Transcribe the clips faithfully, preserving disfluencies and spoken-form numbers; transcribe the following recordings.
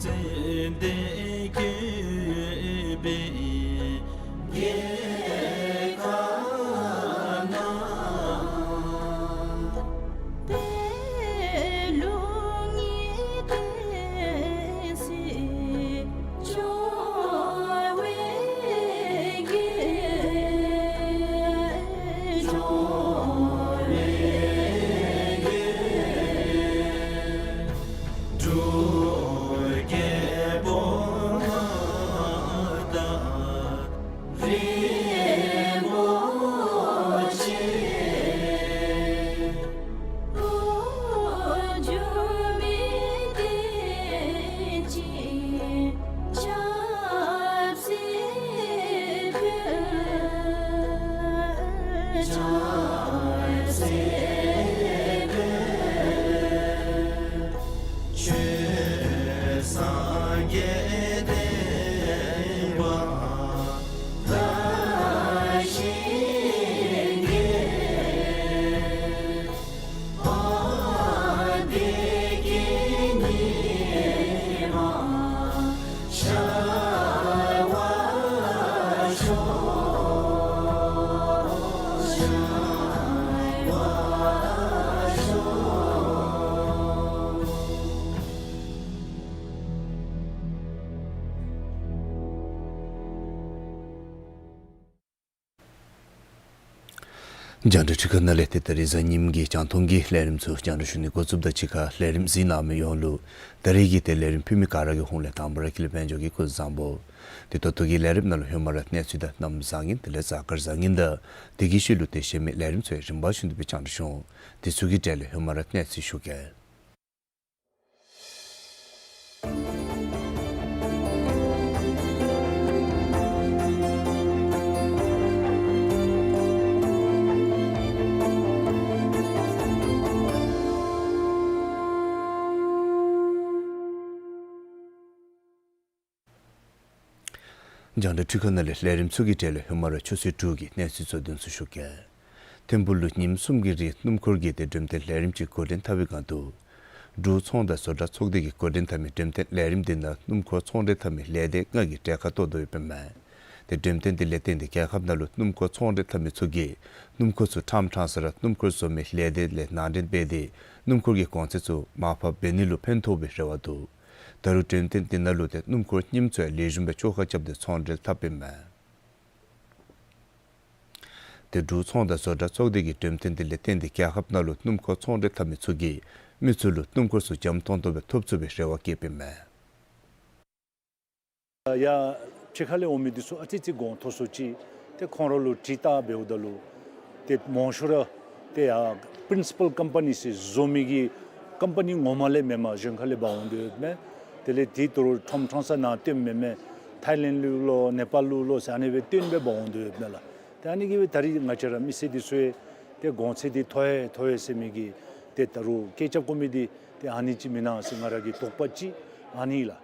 ཙན་དན་བཀོད་པའི་རྒྱལ་ཁབ་ན། པད་ལུང་གི་བསྟན་སྲིད་སྐྱོང་བའི་རྒྱལ། སྐྱོང་བའི་རྒྱལ། འབྲུག་རྒྱལ་པོ་མངའ་བདག་རིན་པོ་ཆེ། འགྲོ་མིའི་བདེ་སྐྱིད་ཆབ་སྲིད་ཕུལ། ཆབ་སྲིད་ཕུལ། ཆོས་སངས་རྒྱས་བསྟན་པ་དར་ཞིང་རྒྱས། དཔལ་ལྡན་གྱི་ཉི་མ་ཤར་བར་ཤོག། ཤར་བར་ཤོག། རྒྱང་བསྒྲགས་འཕྲུལ་ཁང་ནང་ལས་ཏེ་ད་རིས་གཟའ་ཉིམ་གི་རྒྱང་མཐོང་གི་ལས་རིམ་ཚུ་རྒྱང་བསྒྲགས་ཞུ་ནི་འགོ་བཙུགསཔ་ད་གཅིག་ཁར་ལས་རིམ་གཟིགས་གནང་མི་ཡོངས་ལུ་ད་རིས་ཀྱི་ཏེ་ལས་རིམ་ཕུལ་མི་ག་ར་གི་ཧོངས་ལས་དང་པ་ར་ཀུན་ལེགས་དཔལ་འབྱོར་གྱིས་སྐུ་གཟུགས་བཟང་པོ། ཏེ་ད་ལྟོ་གི་ལས་རིམ་ནང་ལུ་ཧེ་མ་ར་གནས་ཚུལ་དང་གནམ་བཟང་ངན་དེ་ལས་གཟའ་སྐར་བཟང་ངན་དང་དེ་གི་ཤུལ་ལུ་ཏེ་གཞན་མི་ལས་རིམ་ཚུ་ཡང་རིམ་པ་བཞིན་དུ་སྦེ་རྒྱང་བསྒྲགས་ཞུ་འོང་། དེ་ཚུ་གི་གྲས་ལས་ཧེ་མ་ར་གནས་ཚུལ་ཞུ་གེ། རྒྱང་བསྒྲགས་འཕྲུལ་ཁང་ནང་ལས་ལས་རིམ་ཚུ་གི་གྲས་ལས་ཧེ་མ་ར་ཆུ་ཚོད་དྲུག་གི་གནས་ཚུལ་ཚུ་དོན་ཚུ་ཞུ་གེ། ཐིམ་ཕུག་ལུ་ཉིནམ་གསུམ་གྱི་རིང་སྣུམ་འཁོར་གྱི་ཏེ་འགྲེམས་སྟོན་ལས་རིམ་ཅིག་འགོ་འདྲེན་འཐབ་པའི་སྒང་དུ་འབྲུག་ཚོང་དང་བཟོ་གྲྭ་ཚོགས་སྡེ་གིས་འགོ་འདྲེན་འཐབ་མི་འགྲེམས་སྟོན་ལས་རིམ་འདི་ནང་སྣུམ་འཁོར་ཚོང་འབྲེལ་འཐབ་མི་ལས་སྡེ་ལྔ་གིས་གྲལ་ཁར་གཏོགས་དོ་ཡོདཔ་ཨིན་མས། ཏེ་འགྲེམས་སྟོན་འདི་ལས་བརྟེན་ཏེ་རྒྱལ་ཁབ་ནང་ལུ་སྣུམ་འཁོར་ཚོང་འབྲེལ་འཐབ་མི་ཚུ་གིས་སྣུམ་འཁོར་ཚུ་ཕྲང་ཕྲང་ས་ར་སྣུམ་འཁོར་བཟོ་མི་ལས་སྡེ་ལས་ནང་འདྲེན་འབད་དེ་སྣུམ་འཁོར་གྱི་གོང་ཚད་ཚུ་མར་ཕབ་འབད་ནི་ལུ་ཕན་ཐོགས་པའི་རེ་བ་འདུག། ད་རུང་འགྲེམས་སྟོན་འདི་ནང་ལུ་ཏེ་སྣུམ་འཁོར་རྙིངམ་ཚུ་ཡང་ལེགས་ཤོམ་སྦེ་བཅོ་ཁ་རྐྱབ་སྟེ་ཚོང་འབྲེལ་འཐབ་ཨིན་མས། ཏེ་འབྲུག་ཚོང་དང་བཟོ་གྲྭ་ཚོགས་སྡེ་གིས་འགྲེམས་སྟོན་འདི་ལས་བརྟེན་ཏེ་རྒྱལ་ཁབ་ནང་ལུ་སྣུམ་འཁོར་ཚོང་འབྲེལ་འཐབ་མི་ཚུ་གིས་མི་ཚུ་ལུ་སྣུམ་འཁོར་ཚུ་འཇམ་ཏོང་ཏོ་སྦེ་ཐོབ་ཚུགས་པའི་རེ་བ་བསྐྱེདཔ་ཨིན་མས། ཡར་ཕྱི་ཁ་ལས་འོང་མི་འདི་ཚུ་ཨ་ཙི་ཅིག་གོང་མཐོ་སུ་ཅིག་ཏེ་ཁོང་ར་ལུ་དྲི་བལྟ་འབདཝ་ད་ལུ་ཏེ་མང་ཤོས་ར་ཏེ་ཡར་པིརིན་སི་པཱལ་ཀམ་པ་ནི་ཟེར་བཟོ་མི་གི་ཀམ་པ་ནི་ངོ་མ་ལས་མེན་པར་གཞན་ཁ་ལས་འབག་འོང་དོ་ཡོདཔ་མས། དེ་ལས་དེ་ད་རུང་ཕྲང་ཕྲང་ས་ནང་བཏོན་མི་མེན་མས། ཐཱའི་ལེནཌ་ལུ་ལོ་ནེ་པཱལ་ལུ་ལོ་ཟེར་ཨ་ནི་སྦེ་བཏོན་སྦེ་འབག་འོང་དོ་ཡོདཔ་མས་ལགས། ཏེ་ཨ་ནི་གིས་སྦེ་ད་རིས་ང་བཅས་ར་མི་སེར་འདི་ཚུ་ཡང་ཏེ་གོང་ཚད་འདི་མཐོ་ཡི་མཐོ་ཡི་ཟེར་མི་གི་ཏེ་ད་རུང་སྐད་རྐྱབ་དགོ་མི་འདི་ཏེ་ཨ་ནི་ཅིག་མེན་ན་ཟེར་ང་ར་གི་དོགས་པ་ཅིག་ཨ་ནི་ལགས།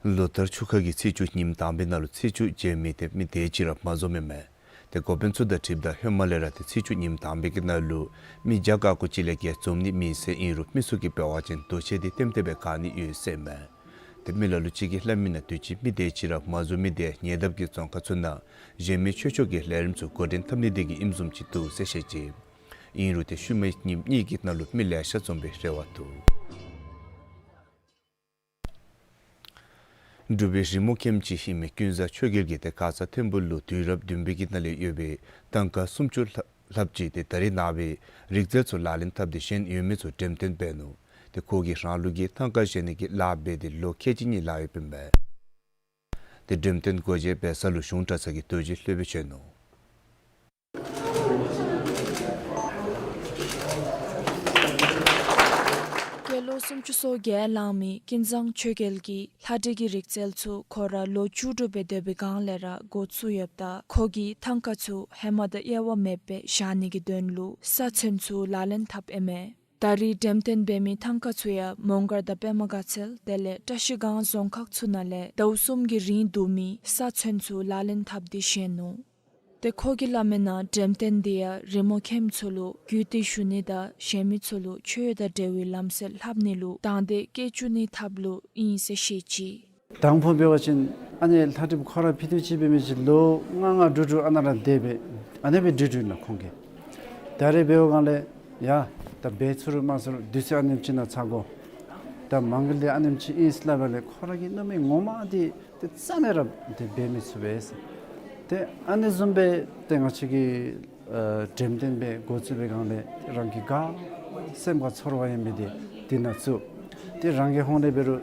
ལོ་ལྟར་ཆུ་ཁ་གི་ཚེས་བཅུ་ཉིནམ་དང་པའི་ནང་ལུ་ཚེས་བཅུ་མཇལ་མི་འདི་མི་དེ་ཅིག་ར་མ་འཛོམས་མི་མེན། ཏེ་འགོ་དཔོན་ཚུ་དང་འཁྲིལཝ་ད་ཧེ་མ་ལས་ར་ཏེ་ཚེས་བཅུ་ཉིནམ་དང་པའི་གི་ནང་ལུ་མི་བརྒྱ་ཀ་ཀོ་གཅིག་ལས་བརྒལ་འཛོམས་ནི་མེད་ཟེར་ཨིན་རུང་མི་ཚུ་གིས་འབད་བ་ཅིན་འདུ་བྱེད་འདི་ལྟེམ་ལྟེ་སྦེ་བཀག་ནི་ཡོད་ཟེར་མས། ཏེ་མི་ལ་ལུ་ཅིག་གིས་སླབ་མི་ནང་དུས་ཅི་མི་དེ་ཅིག་ར་མ་འཛོམས་མི་འདི་ཉེ་འདབས་ཀྱི་རྫོང་ཁག་ཚུ་ནང་གཞན་མི་ཆོས་ཕྱོགས་ཀྱི་ལས་རིམ་ཚུ་འགོ་འདྲེན་འཐབ་ནི་འདི་གིས་ཨིནམ་བཟུམ་ཅིག་འདུག་ཟེར་བཤད་ཅི། ཨིན་རུང་ཏེ་ཤུལ་མའི་ཉིནམ་གཉིས་ཀྱི་ནང་ལུ་མི་ལེ་ཤ་འཛོམས་པའི་རེ་བ་འདུག། འབྲུག་པའི་རི་མོ་མཁནམ་ཅིག་ཨིན་མི་ཀུན་བཟང་ཆོས་རྒྱལ་གྱིས་ཏེ་ཁ་ཙ་ཐིམ་ཕུག་ལུ་དུས་རབས་བདུན་པའི་གི་ནང་ལས་ཡོད་པའི་ཐང་ཀ་སུམ་ཅུ་ལྷག་ལྷགཔ་ཅིག་ཏེ་ད་རེས་ནངས་པའི་རིག་རྩལ་ཚུ་ལག་ལེན་འཐབ་སྟེ་བཞེངས་ཡོད་མི་ཚུ་འགྲེམས་སྟོན་འབད་ནུག། ཏེ་ཁོ་གིས་རང་ལུགས་ཀྱི་ཐང་ཀ་བཞེངས་ནི་གི་ལཱ་འབད་དེ་ལོ་ཁལ་གཅིག་གཉིས་ལང་ཡོདཔ་ཨིན་པས། ཏེ་འགྲེམས་སྟོན་སྒོ་འབྱེད་འབད་ས་ལུ་གཞུང་གྲྭ་ཚང་གི་རྡོ་རྗེ་སློབ་དཔོན་བྱོན་ནུག། སྐྱེས་ལོ་སུམ་ཅུ་སོ་བརྒྱད་ལང་མི་ཀུན་བཟང་ཆོས་རྒྱལ་གྱིས་ལྷ་འདྲེ་གི་རིག་རྩལ་ཚུ་ཁོ་ར་ལོ་བཅུ་དྲུག་སྦེ་སྡོད་པའི་སྒང་ལས་ར་འགོ་བཙུགས་ཡོདཔ་ད་ཁོ་གིས་ཐང་ཀ་ཚུ་ཧེ་མ་དང་དབྱེ་བ་མེདཔ་སྦེ་བཞག་ནི་གི་དོན་ལུ་ས་ཚོན་ཚུ་ལག་ལེན་འཐབ་ཨིན་མས། ད་རིས་འགྲེམས་སྟོན་འབད་མི་ཐང་ཀ་ཚུ་ཡང་མོང་སྒར་དང་པདྨ་དགའ་ཚལ་དེ་ལས་བཀྲ་ཤིས་སྒང་རྫོང་ཁག་ཚུ་ནང་ལས་ཟླཝ་གསུམ་གྱི་རིང་བསྡུ་མི་ས་ཚོན་ཚུ་ལག་ལེན་འཐབ་སྟེ་བཞེངས་ནུག། ཏེ་ཁོ་གིས་སླབ་མི་ནང་འགྲེམས་སྟོན་འདི་ཡང་རི་མོ་མཁནམ་ཚུ་ལུ་གུས་བརྩི་ཞུ་ནི་དང་གཞན་མི་ཚུ་ལུ་ཆོས་དང་འབྲེལ་བའི་ལམ་སྲོལ་ལྷབ་ནི་ལུ་དང་འདོད་བསྐྱེད་བཅུག་ནིའི་ཐབས་ལུ་ཨིན་ཟེར་བཤད་ཅི། དང་ཕུ་འབད་བ་ཅིན་ཨ་ནི་ལྷ་གྲིབ་ཁོ་ར་ཕི་དུ་ཅིག་འབད་མི་ཅིག་ལོ་ལྔ་ལྔ་དྲུག་དྲུག་ཨ་ནཱ་ར་སྡོད་སྦེ་ཨ་ནི་སྦེ་དྲུག་དྲུག་ནང་ཁོང་གིས་ད་རེས་འབདཝ་སྒང་ལས་ཡ་ད་འབད་ཚུགས་རུང་མ་ཚུགས་རུང་དུས་ཚོད་ཨ་ནེམ་ཅིག་ནང་ཚར་དགོ། ད་མ་དངུལ་འདི་ཨ་ནེམ་ཅིག་ཨིན་ཟེར་སླབ་པ་ལས་ཁོ་ར་གིས་མནོ་མི་ངོ་མ་འདི་ཏེ་རྩ་ནས་ར་ཏེ་འབད་མི་ཚུགས་པས། ཏེ་ཨ་ནི་བཟུམ་སྦེ་ཏེ་ང་བཅས་ཀྱིས་ཨ་འགྲེམས་སྟོན་སྦེ་འགོ་བཙུགས་པའི་སྒང་ལས་རང་གི་དགའ་སེམས་ཁར་ཚོར་བ་ཡོད་མི་འདི་འདི་ནང་བཙུགས། ཏེ་རང་གི་ཧོངས་ལས་འབད་རུང་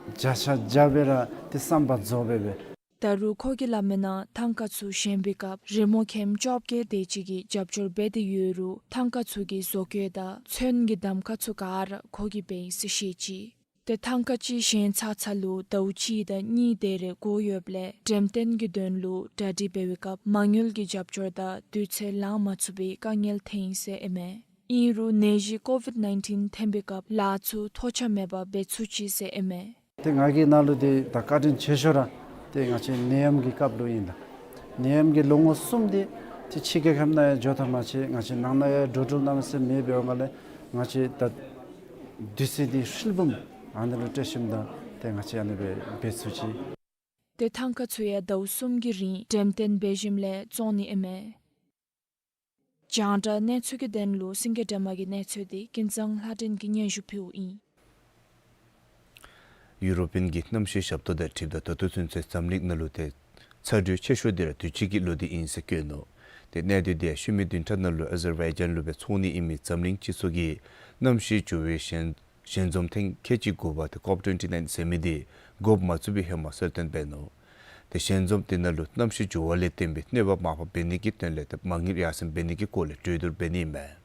བརྒྱ་ཆ་བརྒྱ་སྦེ་ར་ཏེ་བསམ་པ་རྫོགས་སྦེ་སྦེ། ད་རུང་ཁོ་གིས་སླབ་མི་ནང་ཐང་ཀ་ཚུ་བཞེངས་པའི་སྐབས་རི་མོ་མཁནམ་བཅོ་བརྒྱད་དེ་ཅིག་གིས་རྒྱབ་སྐྱོར་འབད་དེ་ཡོད་རུང་ཐང་ཀ་ཚུ་གི་བཟོ་བཀོད་དང་ཚོན་གྱི་གདམ་ཁ་ཚུ་ག་ར་ཁོ་གིས་འབད་ཡི་ཟེར་བཤད་ཅི། ཏེ་ཐང་ཀ་ཅིག་བཞེངས་ཚར་ཚརཝ་ལུ་ཟླཝ་གཅིག་དང་གཉིས་དེ་རེ་འགོར་ཡོདཔ་ལས་འགྲེམས་སྟོན་གྱི་དོན་ལུ་གྲ་སྒྲིག་འབད་བའི་སྐབས་མ་དངུལ་གྱི་རྒྱབ་སྐྱོར་དང་དུས་ཚོད་ལང་མ་ཚུགས་པའི་དཀའ་ངལ་ཐོན་ཡི་ཟེར་ཨིན་མས། ཨིན་རུང་ནད་གཞི་ཀོ་ཝིཌ་ནའིན་ཊིན་ཐོན་པའི་སྐབས་ལཱ་ཚུ་ཐོགས་ཆགས་མེད་པར་འབད་ཚུགས་ཅི་ཟེར་ཨིན་མས། ཏེ་ང་གི་ནང་ལུ་འདི་ད་བཀའ་དྲིན་ཆེ་ཤོས་ར་ཏེ་ང་བཅས་ནད་ཡམས་ཀྱི་སྐབས་ལུ་ཨིན་ལགས། ནད་ཡམས་ཀྱི་ལོ་ངོ་གསུམ་འདི་ཏེ་ཕྱི་རྒྱལ་ཁབ་ནང་ཡང་འགྱོ་ཐབས་མ་ཆད། ང་བཅས་ནང་ན་ཡང་འགྲོ་འགྲུལ་གནམ་མེད་ས་མེད་འབདཝ་སྒང་ལས་ང་བཅས་ད་དུས་ཚོད་འདི་ཧྲིལ་བུམ་ཨ་ནི་ལུ་སྤྲོད་ཞིནམ་ད་ཏེ་ང་བཅས་ཨ་ནི་སྦེ་འབད་ཚུགས་ཅི། ཏེ་ཐང་ཀ་ཚུ་ཡང་ཟླཝ་གསུམ་གྱི་རིང་འགྲེམས་སྟོན་འབད་ཞིནམ་ལས་བཙོང་ནི་ཨིན་མས། རྒྱང་བསྒྲགས་གནས་ཚུལ་གྱི་དོན་ལུ་སེང་གེ་སྒྲོལ་མ་གི་གནས་ཚུལ་འདི་ཀུན་བཟང་ལྷ་སྒྲོན་གྱིས་སྙན་ཞུ་ཕུལཝ་ཨིན། ཡུ་རོབ་པན་གྱི་གནམ་གཤིས་ཞབས་ཏོག་དང་འཁྲིལཝ་ད་ད་ལྟོ་ཚུན་ཚོད་འཛམ་གླིང་ནང་ལུ་ཏེ་ཚ་དྲོད་ཆེ་ཤོས་འདི་ར་དུས་ཅི་གི་ལོ་འདི་ཨིན་ཟེར་བཀོད་ནུག། ཏེ་གནས་སྡུད་འདི་ཡང་ཤུལ་མའི་བདུན་ཕྲག་ནང་ལུ་ཨ་ཟར་བའི་ཇཱན་ལུ་སྦེ་ཚོགས་ནི་ཨིན་མི་འཛམ་གླིང་སྤྱི་ཚོགས་ཀྱི་གནམ་གཤིས་འགྱུར་བའི་ཞན་ཞལ་འཛོམས་ཐེངས་ཁལ་གཅིག་དགུ་པ་ཏེ་ཀོབ་ཊོན་ཊི་ནའིན་ཟེར་མི་འདི་འགོ་མ་བཙུགས་པའི་ཧེ་མ་གསལ་སྟོན་འབད་ནུག། ཏེ་ཞལ་འཛོམས་འདི་ནང་ལུ་གནམ་གཤིས་འགྱུར་བ་ལས་བརྟེན་པའི་གནོད་པ་མར་ཕབ་འབད་ནི་གི་དོན་ལས་ཏེ་མ་དངུལ་ཡར་སེང་འབད་ནི་གི་སྐོར་ལས་གྲོས་བསྡུར་འབད་ནི་ཨིན་པས།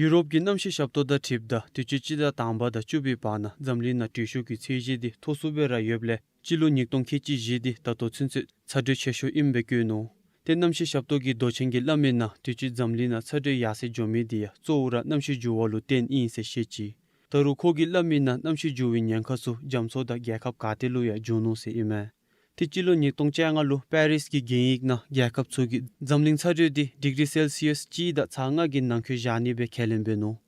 ཡུ་རོབ་ཀྱི་གནམ་གཤིས་ཞབས་ཏོག་དང་འཁྲིལཝ་ད་དུས་ཅི་སྤྱི་ཟླ་དང་པ་དང་བཅུ་པའི་བར་ན་འཛམ་གླིང་ནང་དྲོད་ཤུགས་ཀྱི་ཚད་གཞི་འདི་མཐོ་སུ་སྦེ་ར་ཡོདཔ་ལས་སྤྱི་ལོ་ཉིས་སྟོང་ཁལ་གཅིག་བཞི་འདི་ད་ལྟོ་ཚུན་ཚོད་ཚ་དྲོད་ཆེ་ཤོས་ཨིནམ་སྦེ་བཀོད་ནུག། ཏེ་གནམ་གཤིས་ཞབས་ཏོག་གི་མདོ་ཆེན་གྱིས་སླབ་མི་ནང་དུས་ཅི་འཛམ་གླིང་ནང་ཚ་དྲོད་ཡར་སེང་འགྱོ་མི་འདི་ཡང་གཙོ་བོ་ར་གནམ་གཤིས་འགྱུར་བ་ལུ་བརྟེན་ཨིན་ཟེར་བཤད་ཅི། ད་རུང་ཁོ་གིས་སླབ་མི་ནང་གནམ་གཤིས་འགྱུར་བའི་ཉེན་ཁ་ཚུ་རྒྱ་མཚོ་དང་རྒྱལ་ཁབ་ག་ཏེ་ལུ་ཡང་འབྱུང་ནུག་ཟེར་ཨིན་མས། ཏེ་སྤྱི་ལོ་ཉིས་སྟོང་བཅོ་ལྔ་ལུ་པེ་རིས་ཀྱི་གན་ཡིག་ནང་རྒྱལ་ཁབ་ཚུ་གིས་འཛམ་གླིང་ཚ་དྲོད་འདི་ཌིག་རི་སེལ་སི་ཡས་གཅིག་དང་ཚག་ལྔ་གི་ནང་འཁོད་བཞག་ནི་སྦེ་ཁས་ལེན་འབད་ནུག།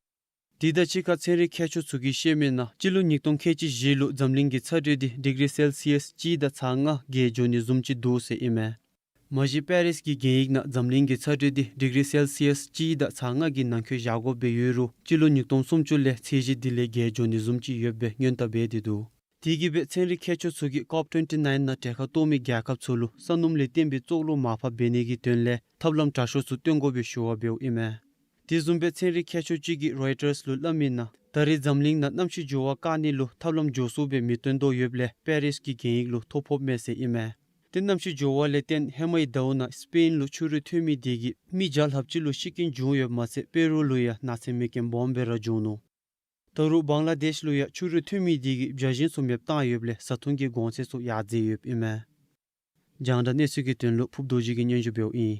དེ་དང་གཅིག་ཁར་ཚན་རིག་མཁས་མཆོག་ཚུ་གིས་བཤད་མི་ནང་སྤྱི་ལོ་ཉིས་སྟོང་ཁལ་གཅིག་བཞི་ལུ་འཛམ་གླིང་གི་ཚ་དྲོད་འདི་ཌིག་རི་སེལ་སི་ཡས་གཅིག་དང་ཚག་ལྔ་བརྒལ་འགྱོ་ནི་བཟུམ་ཅིག་འདུག་ཟེར་ཨིན་མས། མ་གཞི་པེ་རིས་ཀྱི་གན་ཡིག་ནང་འཛམ་གླིང་གི་ཚ་དྲོད་འདི་ཌིག་རི་སེལ་སི་ཡས་གཅིག་དང་ཚག་ལྔ་གི་ནང་འཁོད་བཞག་དགོཔ་སྦེ་ཡོད་རུང་སྤྱི་ལོ་ཉིས་སྟོང་སུམ་ཅུ་ལས་ཚད་གཞི་དེ་ལས་བརྒལ་འགྱོ་ནི་བཟུམ་ཅིག་ཡོདཔ་སྦེ་སྔོན་བརྡ་འབད་དེ་འདུག། དེ་གིས་སྦེ་ཚན་རིག་མཁས་མཆོག་ཚུ་གིས་ཀོབ་ཊོན་ཊི་ནའིན་ནང་གྲལ་ཁར་གཏོགས་མི་རྒྱལ་ཁབ་ཚུ་ལུ་ས་སྣུམ་ལས་བརྟེན་པའི་བཙོག་ལུད་མར་ཕབ་འབད་ནི་གི་དོན་ལས་ཐབས་ལམ་དྲག་ཤོས་ཚུ་སྟོན་དགོ་པའི་ཞུ་བ་འབདཝ་ཨིན་མས། དེ་བཟུམ་སྦེ་ཚན་རིག་མཁས་མཆོག་ཅིག་གིས་རོའི་ཊརསི་ལུ་སླབ་མི་ནང་ད་རེས་འཛམ་གླིང་ནང་གནམ་གཤིས་འགྱུར་བ་བཀག་ནི་ལུ་ཐབས་ལམ་མགྱོགས་སུ་སྦེ་མི་བཏོན་དོ་ཡོདཔ་ལས་པེ་རིས་ཀྱི་གན་ཡིག་ལུ་ཐོ་ཕོགཔ་མས་ཟེར་ཨིན་མས། ཏེ་གནམ་གཤིས་འགྱུར་བ་ལས་བརྟེན་ཧེ་མའི་ཟླཝ་ནང་སི་པེན་ལུ་ཆུ་རུད་ཐོན་མི་དེ་གིས་མི་བརྒྱ་ལྷགཔ་ཅིག་ལུ་ཤི་རྐྱེན་བྱུང་ཡོདཔ་མ་ཚད་པེ་རུ་ལུ་ཡང་ནགས་ཚལ་མེ་རྐྱེན་སྦོམ་སྦེ་ར་བྱུང་ནུག། ད་རུང་བང་ལ་དེཤ་ལུ་ཡང་ཆུ་རུད་ཐོན་མི་དེ་གིས་བྱ་གཞན་ཚུ་མེདཔ་བཏང་ཡོདཔ་ལས་བཟའ་འཐུང་གི་གོང་ཚད་ཚུ་ཡར་འཛེགས་ཡོདཔ་ཨིན་མས། རྒྱང་བསྒྲགས་གནས་ཚུལ་གྱི་དོན་ལུ་ཕུབ་རྡོ་རྗེ་གིས་སྙན་ཞུ་འབདཝ་ཨིན།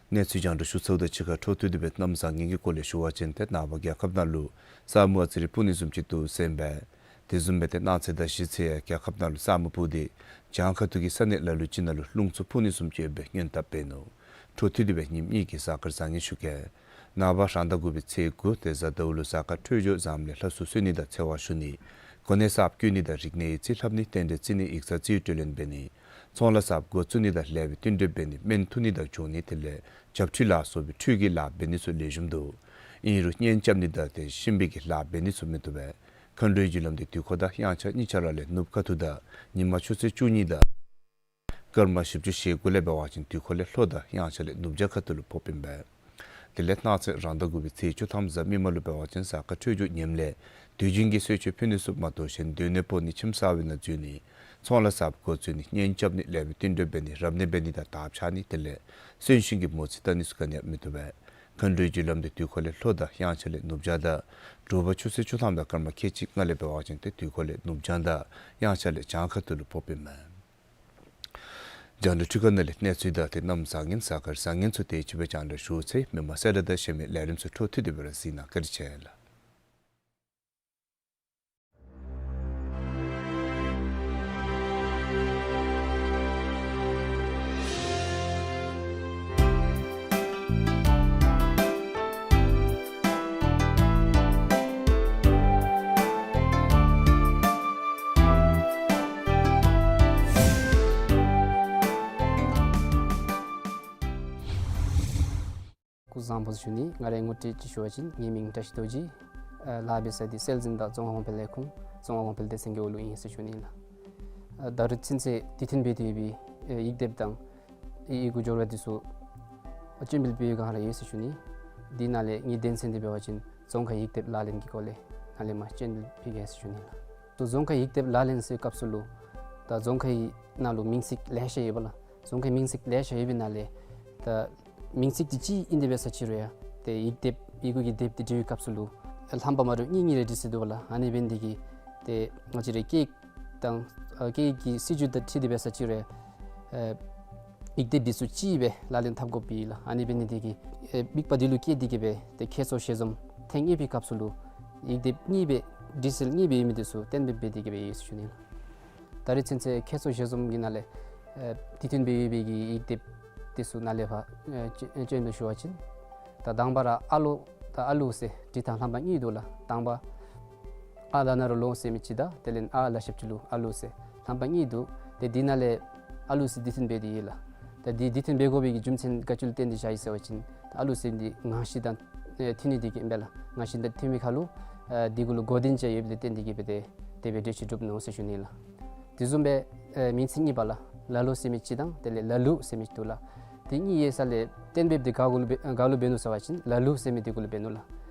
གནས་ཚུལ་རྒྱང་བསྒྲགས་ཞུ་ཚརཝ་དང་གཅིག་ཁར་འཕྲོ་མཐུད་དེ་སྦེ་གནམ་བཟང་ངན་གྱི་སྐོར་ལས་ཞུ་བ་ཅིན་ཏེ་ནངས་པ་རྒྱལ་ཁབ་ནང་ལུ་ས་སྨུག་ཨ་ཙི་རེ་སྤུབ་ནི་བཟུམ་ཅིག་འདུག་ཟེར་ཨིན་པས། དེ་བཟུམ་སྦེ་ཏེ་གནངས་ཚེ་དང་གཞེས་ཚེ་ཡང་རྒྱལ་ཁབ་ནང་ལུ་ས་སྨུག་སྤུབ་སྟེ་བྱང་ཁ་ཐུག་གི་ས་གནས་ལ་ལུ་ཅིག་ནང་ལུ་རླུང་འཚུབ་འཕུ་ནི་བཟུམ་ཅིག་ཡོད་པའི་སྔོན་བརྡ་འབད་ནུག། འཕྲོ་མཐུད་དེ་སྦེ་ཉིནམ་གཉིས་ཀྱི་གཟའ་སྐར་བཟང་ངན་ཞུ་གེ། ནངས་པ་རང་ཟླ་དགུ་པའི་ཚེས་དགུ་ཏེ་གཟའ་ཟླཝ་ལུ་གཟའ་སྐར་འཕྲོད་སྦྱོར་བཟངམ་ལས་ལྷ་སྲུང་གསོལ་ནི་དང་ཚེ་དབང་ཞུ་ནི། གོ་གནས་གསརཔ་བསྐོ་ནི་དང་རིག་གནས་ཡིག་རྩིས་ལྷབ་ནི། རྟེན་འབྲེལ་བརྩི་ནི། ཡིག་ཚང་རྩིས་སྤྲོད་ལེན་འབད་ནི། ཚོང་ལཱ་གསརཔ་འགོ་བཙུགས་ནི་དང་ལེགས་པའི་བསྟུན་གྲོས་འབད་ནི། སྨན་འཐུ་ནི་དང་གྱོང་ནི་དེ་ལས་བྱབས་ཁྲུས་ལ་སོགས་པའི་ཁྲུས་ཀྱི་ལཱ་འབད་ནི་ཚུ་ལེགས་ཤོམ་འདུག། ཨིན་རུང་གཉེན་རྐྱབ་ནི་དང་ཏེ་གཤིན་པོའི་གི་ལཱ་འབད་ནི་ཚུ་མི་བཏུབ་པས། མཁའ་འགྲོའི་རྒྱུ་ལམ་འདི་དུས་འཁོར་དང་དབྱངས་འཆར་གཉིས་ཆ་ར་ལས་ནུབ་ཁ་ཐུག་དང་ཉིན་མ་ཆུ་ཚོད་བཅུ་གཉིས་དང་སྐར་མ་བཞི་བཅུ་ཞེ་དགུ་ལས་འབད་བ་ཅིན་དུས་འཁོར་ལས་ལྷོ་དང་དབྱངས་འཆར་ལས་ནུབ་བྱང་ཁ་ཐུག་ལུ་ཕོགཔ་ཨིན་པས། དེ་ལས་གནངས་ཚེ་རང་ཟླ་དགུ་པའི་ཚེས་བཅུ་ཐམ་གཟའ་མིག་དམར་ལུ་འབད་བ་ཅིན་གཟའ་སྐར་འཕྲོད་སྦྱོར་ངནམ་ལས་དུས་རྒྱུན་གྱི་གསོལ་མཆོད་ཕུལ་ནི་ཚུ་མ་གཏོགས་གཞན་སྡོད་གནས་སྤོ་ནི་ཁྱིམ་གསར་པའི་ནང་འཛུལ་ནི་ཚོང་ལཱ་གསརཔ་འགོ་བཙུགས་ནི་གཉེན་རྐྱབ་ནི་ལེགས་པའི་བསྟུན་གྲོས་འབད་ནི་རབ་གནས་འབད་ནི་དང་དར་འཕྱར་ནི་དེ་ལས་གསོན་གཤིན་གྱི་མོ་རྩིས་བལྟ་ནི་ཚུ་ག་ནི་ཡང་མི་བཏུབ་པས། མཁའ་འགྲོའི་རྒྱུ་ལམ་འདི་དུས་འཁོར་ལས་ལྷོ་དང་དབྱངས་འཆར་ལས་ནུབ་བྱང་དང་དྲོ་པ་ཆུ་ཚོད་བཅུ་ཐམ་དང་སྐར་མ་ཁལ་གཅིག་ལྔ་ལས་འབད་བ་ཅིན་ཏེ་དུས་འཁོར་ལས་ནུབ་བྱང་དང་དབྱངས་འཆར་ལས་བྱང་ཁ་ཐུག་ལུ་ཕོགཔ་ཨིན་མས། རྒྱང་བསྒྲགས་འཕྲུལ་ཁང་ནང་ལས་གནས་ཚུལ་དང་ཏེ་གནམ་བཟང་ངན་གཟའ་སྐར་བཟང་ངན་ཚུ་དེ་ཅིག་སྦེ་རྒྱང་བསྒྲགས་ཞུ་ཚར་ཡི། མི་མང་གསལ་བསྒྲགས་དང་གཞན་མི་ལས་རིམ་ཚུ་འཕྲོ་མཐུད་དེ་སྦེ་ར་གཟིགས་གནང་། བཀའ་དྲིན་ཆེ་ལགས། བཟང་པོ་ཞུ་ནི། ང་རའི་ངོ་སྤྲོད་ཅིག་ཞུ་བ་ཅིན་ངེའི་མིང་བཀྲ་ཤིས་རྡོ་རྗེ། ཨ་ལཱ་འབད་ས་འདི་སྲོལ་འཛིན་དང་རྫོང་ཁ་གོང་འཕེལ་ལས་ཁུངས་རྫོང་ཁ་གོང་འཕེལ་སྡེ་ཚན་གྱི་འོག་ལུ་ཨིན་ཟེར་ཞུ་ནི་ལགས། ཨ་ད་རིས་ཚུན་ཚོད་དུས་མཐུན་འབད་དེ་ཡོད་པའི་ཨེ་ཡིག་སྡེབ་དང་ཡི་གུ་སྦྱོར་བ་འདི་ཚུ་སྤྱན་འབུལ་འབད་བའི་སྒང་ར་ཡོད་ཟེར་ཞུ་ནི། འདི་ནང་ལས་ངེའི་དོན་ཚན་འདི་འབད་བ་ཅིན་རྫོང་ཁའི་ཡིག་སྡེབ་ལག་ལེན་གྱི་སྐོར་ལས་ནཱ་ལས་མར་སྤྱན་འབུལ་འབད་གེ་ཟེར་ཞུ་ནི་ལགས། ཏེ་རྫོང་ཁའི་ཡིག་སྡེབ་ལག་ལེན་ཟེར་བའི་སྐབས་སུ་ལུ་ད་རྫོང་ཁའི་ནང་ལུ་མིང་ཚིག་ལེ་ཤ་ཡོད་པ་ལགས། རྫོང་ཁའི་མིང་ཚིག་ལེ་ཤ་ཡོད་པའི་ནང་ལས་ད་མིང་ཚིག་འདི་གཅིག་ཨིན་ཏེ་འབད་ས་ཅིག་རུང་ཡང་ཏེ་ཡིག་སྡེབ་ཡི་གུ་གི་སྡེབ་འདི་འབྲི་བའི་སྐབས་སུ་ལུ་རྣམ་པ་མ་འདྲཝ་གཉིས་གཉིས་རེ་འབྲི་སྲོལ་འདུག་པ་ལགས། ཨ་ནི་འབད་ནི་འདི་གིས་ཏེ་ང་བཅས་རའི་སྐད་དང་ཨ་སྐད་ཀྱི་སྲིད་བྱུས་དང་འཁྲིལ་ཏེ་འབད་ས་ཅིག་རུང་ཡང་ཨེ་ཡིག་སྡེབ་འདི་ཚུ་གཅིག་སྦེ་ལག་ལེན་འཐབ་དགོཔ་ཨིན་ལགས། ཨ་ནི་འབད་ནི་འདི་གིས་ཨེ་དམིགས་པ་འདི་ལུ་བསྐྱེད་དེ་གིས་སྦེ་ཏེ་ཁྱད་མཚར་ཞལ་འཛོམས་ཐེངས་གཉིས་པའི་སྐབས་སུ་ལུ་ཡིག་སྡེབ་གཉིས་སྦེ་འབྲི་སྲོལ་གཉིས་སྦེ་ཡོད་མི་འདི་ཚུ་གཏན་འབེབས་འབད་དེ་གིས་སྦེ་ཡོད་ཟེར་ཞུ་ནི་ལགས། ད་རིས་ཚུན་ཚོད་ཁྱད་མཚར་ཞལ་འཛོམས་ཀྱི་ནང་ལས་ཨེ་དུས་མཐུན་འབད་ཡོད་པའི་གི་ཡིག་སྡེབ་འདི་ཚུ་ནཱ་ལས་ཕར་ཨེ་སྤྱན་སྤྱན་དུ་ཞུ་བ་ཅིན་ད་དང་པ་ར་ཨ་ལོ་དང་ཨ་ལུ་ཟེར་འབྲི་ཐངས་རྣམ་པ་གཉིས་འདུག་ལགས། དང་པ་ཨ་ལ་ན་རོ་ལོ་ཟེར་མི་ཅིག་དང་དེ་ལས་ཨ་ལ་ཞབས་ཀྱུ་ལུ་ཨ་ལུ་ཟེར་རྣམ་པ་གཉིས་འདུག། ཏེ་འདི་ནང་ལས་ཨ་ལུ་ཟེར་དུས་མཐུན་འབད་དེ་ཡོད་ལགས། ད་འདི་དུས་མཐུན་འབད་དགོ་པའི་གི་རྒྱུ་མཚན་ག་ཅི་ལུ་བརྟེན་ཏེ་བཞག་ཡི་ཟེར་བ་ཅིན་ཨ་ལུ་ཟེར་འདི་ངང་གཤིས་དང་ཨེ་མཐུན་ནི་འདི་གིས་ཨིན་པས་ལགས། ངང་གཤིས་དང་མཐུན་པའི་ཁར་ལུ་ཨེ་འདི་གུ་ལུ་གོ་དོན་ཅིག་ཡོདཔ་ལས་བརྟེན་ཏེ་གིས་སྦེ་ཏེ་དེ་སྦེ་འགྲེལ་བཤད་གྲུབ་ནུག་ཟེར་ཞུ་ནི་ལགས། དེ་བཟུམ་སྦེ་ཨེ་མིང་ཚིག་གཉིས་པ་ལགས། ལ་ལོ་ཟེར་མི་ཅིག་དང་དེ་ལས་ལ་ལུ་ཟེར་མི་ཅིག་འདུག་ལགས། ཏེ་གཉིས་ཡོད་ས་ལས་གཏན་འབེབས་འདི་ག་གུ་ལུ་འབད་ག་ལུ་འབད་ནུག་ཟེར་བ་ཅིན་ལ་ལུ་ཟེར་མི་འདི་གུ་ལུ་འབད་ནུག་ལགས།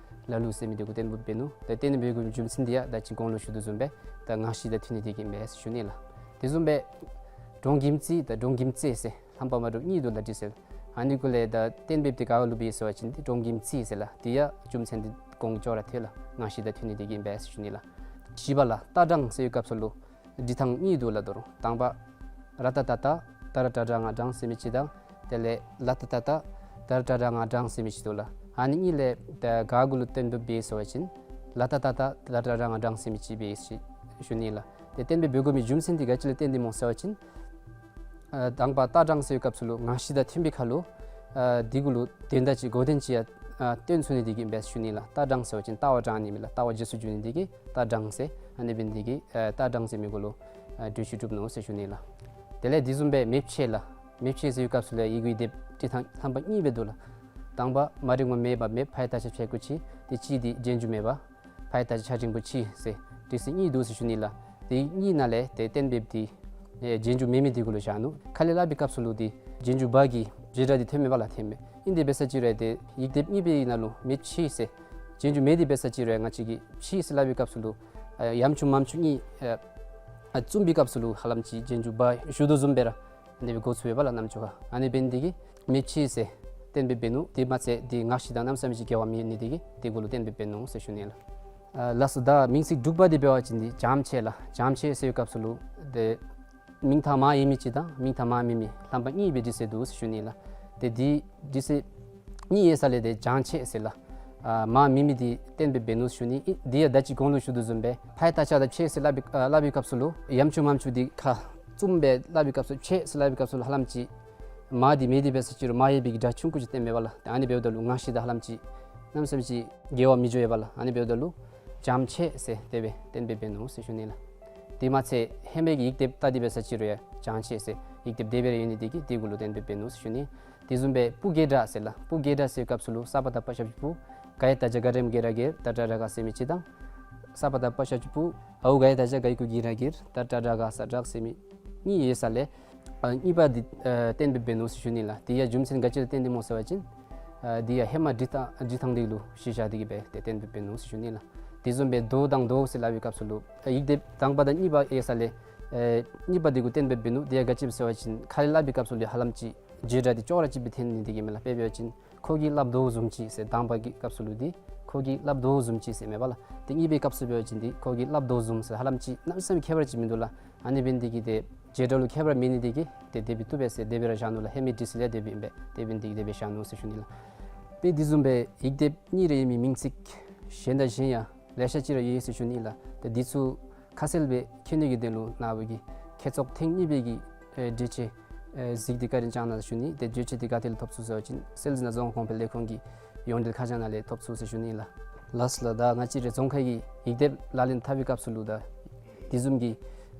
ལ་ལུ་ཟེར་མི་འདི་གུ་གཏན་འབེབས་འབད་ནུག། ཏེ་གཏན་འབེབས་འབད་དགོ་མི་རྒྱུ་མཚན་འདི་ཡང་ད་ཅི་གོང་ལུ་ཞུ་དོ་བཟུམ་སྦེ་ད་ངང་གཤིས་དང་མཐུན་ནི་འདི་གིས་ཨིན་པས་ཟེར་ཞུ་ནི་ལགས། དེ་བཟུམ་སྦེ་འབྲོང་གིམ་ཙི་དང་འབྲོང་གིམ་ཙེ་ཟེར་རྣམ་པ་མ་འདྲཝ་གཉིས་འདུག་ལགས་འབྲི་སྲོལ། ཨ་ནི་གུ་ལས་ད་གཏན་འབེབས་འདི་ག་གུ་ལུ་འབད་ཡི་ཟེར་བ་ཅིན་འདི་འབྲོང་གིམ་ཙི་ཟེར་ལགས། འདི་ཡང་རྒྱུ་མཚན་འདི་གོང་ཅོག་ར་འཐད་ལགས། ངང་གཤིས་དང་མཐུན་ནི་འདི་གིས་ཨིན་པས་ཟེར་ཞུ་ནི་ལགས། བཞི་པ་ལགས། རྟ་དྲང་ཟེར་བའི་སྐབས་སུ་ལུ་འབྲི་ཐངས་གཉིས་འདུག་ལགས། ད་རུང་དང་པ་ར་ཏ་ཏ་རྟ་ད་ར་ཏ་དྲང་ང་དྲང་ཟེར་མི་ཅིག་དང་དེ་ལས་ལ་ཏ་ཏ་རྟ་ད་ར་ཏ་དྲང་ང་དྲང་ཟེར་མི་ཅིག་འདུག་ལགས། ཨ་ནི་གཉིས་ལས་ད་ག་གུ་ལུ་གཏན་འབེབས་འབད་ཡི་ཟེར་བ་ཅིན་ལ་ཏ་ཏ་རྟ་ད་ར་ཏ་དྲང་ང་དྲང་ཟེར་མི་ཅིག་འབད་ཡི་ཟེར་ཞུ་ནི་ལགས། ཏེ་གཏན་འབེབས་འབད་དགོ་མི་རྒྱུ་མཚན་འདི་ག་ཅི་ལས་བརྟེན་ཏེ་སྨོ་ཟེར་བ་ཅིན་ཨ་དང་པ་རྟ་དྲང་ཟེར་བའི་སྐབས་སུ་ལུ་ངང་གཤིས་དང་མཐུན་པའི་ཁར་ལུ་ཨ་འདི་གུ་ལུ་དོན་དག་ཅིག་གོ་དོན་ཅིག་ཡང་ཨ་སྟོན་ཚུགས་ནི་འདི་གིས་ཨིན་པས་ཟེར་ཞུ་ནི་ལགས། རྟ་དྲང་ཟེར་བ་ཅིན་རྟ་བ་དྲང་ནི་མས་ལགས། རྟ་བ་རྗེས་སུ་འཇུག་ནི་འདི་གིས་རྟ་དྲང་ཟེར། ཨ་ནི་འབད་ནི་འདི་གིས་ཨ་རྟ་དྲང་ཟེར་མི་གུ་ལུ་ཨ་འགྲེལ་བཤད་གྲུབ་ནུག་ཟེར་ཞུ་ནི་ལགས། དེ་ལས་དེ་བཟུམ་སྦེ་མེ་ཕྱེ་ལགས། མེ་ཕྱེ་ཟེར་བའི་སྐབས་སུ་ལུ་ཡི་གུའི་སྡེབ་འབྲི་ཐངས་རྣམ་པ་གཉིས་སྦེ་འདུག་ལགས། དང་པ་མ་རིང་མོ་མེ་འབབ་མེ་ཕའི་རྟ་ལྕག་ཕྱེད་སྐུ་ཕྱེ། ཏེ་གཅིག་འདི་རྗེས་འཇུག་མེ་འབབ་ཕའི་རྟ་ལྕག་ཕྱེད་རིང་པོ་ཕྱེ་ཟེར་འབྲི་སྲོལ་གཉིས་འདུག་ཟེར་ཞུ་ནི་ལགས། དེ་གཉིས་ནང་ལས་ཏེ་གཏན་འབེབས་འདི་ཨེ་རྗེས་འཇུག་མེ་མེ་འདི་གུ་ལུ་བཞག་ནུག། ཁ་ལས་སླབ་པའི་སྐབས་སུ་ལུ་འདི་རྗེས་འཇུག་བ་གི་བྱེད་སྒྲ་འདི་ཐོནམ་མས་པ་ལགས། ཐོནམ་མས། ཨིན་ཏེ་འབད་ས་ཅིག་རུང་ཏེ་ཡིག་སྡེབ་གཉིས་པའི་ནང་ལུ་མེ་ཕྱེ་ཟེར་རྗེས་འཇུག་མེ་འདི་འབད་ས་ཅིག་རུང་ང་བཅས་ཀྱིས་ཕྱེ་ཟེར་སླབ་པའི་སྐབས་སུ་ལུ་ཨ་ཡམ་ཆུང་མམ་ཆུང་གཉིས་ཨ་ཨ་བཙུམ་པའི་སྐབས་སུ་ལུ་ཧ་ལམ་ཅིག་རྗེས་འཇུག་བ་ཞུ་དོ་བཟུམ་སྦེ་ར་ཨ་ནི་སྦེ་གོ་ཚུགས་པས་པ་ལགས་རྣམ་ཅོ་ཁར། ཨ་ནི་འབད་ནི་འདི་གིས་མེ་ཕྱེ་ཟེར་གཏན་འབེབས་འབད་ནུག། དེ་མ་ཚད་འདི་ངང་གཤིས་དང་གནམ་མེད་ས་མེད་ཅིག་འགལ་བ་མེད་ནི་འདི་གིས་དེ་གུ་ལུ་གཏན་འབེབས་འབད་ནུག་ཟེར་ཞུ་ནི་ལགས། ཨ་ལགས་སོ། ད་མིང་ཚིག་དྲུག་པ་འདི་འབད་བ་ཅིན་འདི་བྱམས་ཆེ་ལགས། བྱམས་ཆེ་ཟེར་བའི་སྐབས་སུ་ལུ་ཏེ་མིང་ཐང་མ་ཡོད་མི་ཅིག་དང་མིང་ཐང་མ་མེད་མི་རྣམ་པ་གཉིས་སྦེ་འབྲི་སྲོལ་འདུག་ཟེར་ཞུ་ནི་ལགས། ཏེ་འདི་འབྲི་སྲོལ་གཉིས་ཡོད་ས་ལས་ཏེ་བྱམས་ཆེ་ཟེར་ལགས། ཨ་མ་མེད་མི་འདི་གཏན་འབེབས་འབད་ནུག་ཟེར་ཞུ་ནི། ཨིན་འདི་ཡང་ད་ཅི་གོང་ལུ་ཞུ་དོ་བཟུམ་སྦེ་ཕའི་རྟ་ལྕག་དང་ཕྱེ་ཟེར་སླབ་པའི་ཨ་སླབ་པའི་སྐབས་སུ་ལུ་ཡམ་ཆུང་མམ་ཆུང་འདི་ཁ་བཙུམ་སྦེ་སླབ་པའི་སྐབས་སུ་ཕྱེ་ཟེར་སླབ་པའི་སྐབས་སུ་ལུ་ཧ་ལམ་ཅིག་མ་འདི་མེ་འདི་འབད་ས་ཅིག་རུང་མ་ཡོད་པའི་གི་སྒྲ་ཆུང་ཀུ་ཅིག་ཐོནམ་མས་པ་ལགས། ཏེ་ཨ་ནི་འབདཝ་ད་ལུ་ངང་གཤིས་དང་ཧ་ལམ་ཅིག་གནམ་མེད་ས་མེད་ཅིག་འགལ་བ་མི་འགྱོ་བས་པ་ལགས། ཨ་ནི་འབདཝ་ད་ལུ་བྱམས་ཆེ་ཟེར་དེ་སྦེ་གཏན་འབེབས་འབད་ནུག་ཟེར་ཞུ་ནི་ལགས། དེ་མ་ཚད་ཧེ་མའི་གི་ཡིག་སྡེབ་ད་འདི་འབད་ས་ཅིག་རུང་ཡང་བྱམས་ཆེ་ཟེར་ཡིག་སྡེབ་དེ་སྦེ་ར་ཡོད་ནི་འདི་གིས་དེ་གུ་ལུ་གཏན་འབེབས་འབད་ནུག་ཟེར་ཞུ་ནི། དེ་བཟུམ་སྦེ་སྤུ་རྒྱལ་དྲགས་ཟེར་ལགས། སྤུ་རྒྱལ་དྲགས་ཟེར་བའི་སྐབས་སུ་ལུ་ས་པ་བཏགས་པ་ཞབས་ཀྱུ་སྤུ་ག་ཡ་བཏགས་རྒྱ་ག་རེམ་རྒྱལ་ར་རྒྱལ་ད་ཏྲ་ར་ག་ཟེར་མི་ཅིག་དང་ས་པ་བཏགས་པ་ཞབས་ཀྱུ་སྤུ་འ་འུ་ག་ཡ་བཏགས་རྒྱ་ག་ཡ་གུ་རྒྱལ་ར་རྒྱལ་ད་ཏྲ་ར་ག་ས་རག་ཟེར་མི་གཉིས་ཡོད་ས་ལས་ཨ་གཉིས་པ་འདི་ཨ་གཏན་འབེབས་འབད་ནུག་ཟེར་ཞུ་ནི་ལགས། དེ་ཡང་རྒྱུ་མཚན་ག་ཅི་ལུ་བརྟེན་ཏེ་སྨོ་ཟེར་བ་ཅིན་ཨ་འདི་ཡང་ཧེ་མ་འབྲི་ཐངས་འབྲི་ཐངས་འདི་ལུ་གཞི་བཞག་སྟེ་གིས་སྦེ་ཏེ་གཏན་འབེབས་འབད་ནུག་ཟེར་ཞུ་ནི་ལགས། དེ་བཟུམ་སྦེ་དོ་དང་དོ་ཟེར་སླབ་པའི་སྐབས་སུ་ལུ་ཨ་ཡིག་སྡེབ་དང་པ་དང་གཉིས་པ་ཡོད་ས་ལས་ཨ་གཉིས་པ་འདི་གུ་གཏན་འབེབས་འབད་ནུག། དེ་ཡང་ག་ཅི་སྨོ་ཟེར་བ་ཅིན་ཁ་ལས་སླབ་པའི་སྐབས་སུ་ལུ་ཧ་ལམ་ཅིག་བྱེད་སྒྲ་འདི་ཅོག་ར་གཅིག་སྦེ་ཐོན་ནི་འདི་གིས་མས་ལགས། དཔེ་འབད་བ་ཅིན་ཁོ་གིས་སླབ་དོ་བཟུམ་ཅིག་ཟེར་དང་པ་གི་སྐབས་སུ་ལུ་འདི་ཁོ་གིས་སླབ་དོ་བཟུམ་ཅིག་ཟེར་མས་པ་ལགས། ཏེ་གཉིས་པའི་སྐབས་སུ་འབད་བ་ཅིན་འདི་ཁོ་གིས་སླབ་དོ་བཟུམ་ཟེར་ཧ་ལམ་ཅིག་གནམ་མེད་ས་མེད་ཁྱད་པར་ཅིག་མིན་འདུག་ལགས། ཨ་ནི་འབད་ནི་འདི་གིས་ཏེ་བྱེད་སྒྲ་ལུ་ཁྱད་པར་མེད་ནི་འདི་གིས་ཏེ་དེ་སྦེ་བཏུབ་པས་ཟེར་དེ་སྦེ་ར་བཞག་ནུག་ལགས། ཧེ་མའི་འབྲི་སྲོལ་ཡང་དེ་སྦེ་ཨིན་པས། དེ་འབད་ནི་འདི་གིས་དེ་སྦེ་བཞག་ནུག་ཟེར་ཞུ་ནི་ལགས། དཔེ་དེ་བཟུམ་སྦེ་ཡིག་སྡེབ་གཉིས་རེ་ཡོད་མི་མིང་ཚིག་གཞན་དང་གཞན་ཡང་ལེ་ཤ་ཅིག་ར་ཡོད་ཟེར་ཞུ་ནི་ལགས། ཏེ་འདི་ཚུ་ཁ་གསལ་སྦེ་མཁྱེན་ནི་གི་དོན་ལུ་ནཱ་བུ་གིས་ཁྱད་ཚོགས་ཐེངས་གཉིས་པའི་གི་ཨེ་འགྲེལ་བཤད་ཨེ་གཟིགས་ཏེ་བཀའ་དྲིན་བསྐྱང་གནང་ཟེར་ཞུ་ནི། ཏེ་འགྲེལ་བཤད་འདི་ག་ཏེ་ལས་ཐོབ་ཚུགས་ཟེར་བ་ཅིན་སྲོལ་འཛིན་དང་རྫོང་ཁ་གོང་འཕེལ་ལས་ཁུངས་ཀྱི་ཡོངས་འབྲེལ་ཁ་བྱང་ནང་ལས་ཐོབ་ཚུགས་ཟེར་ཞུ་ནི་ལགས། ལགས་སོ་ལགས། ད་ང་བཅས་རའི་རྫོང་ཁའི་ཡིག་སྡེབ་ལག་ལེན་འཐབ་པའི་སྐབས་སུ་ལུ་ད་དེ་བཟུམ་གྱི་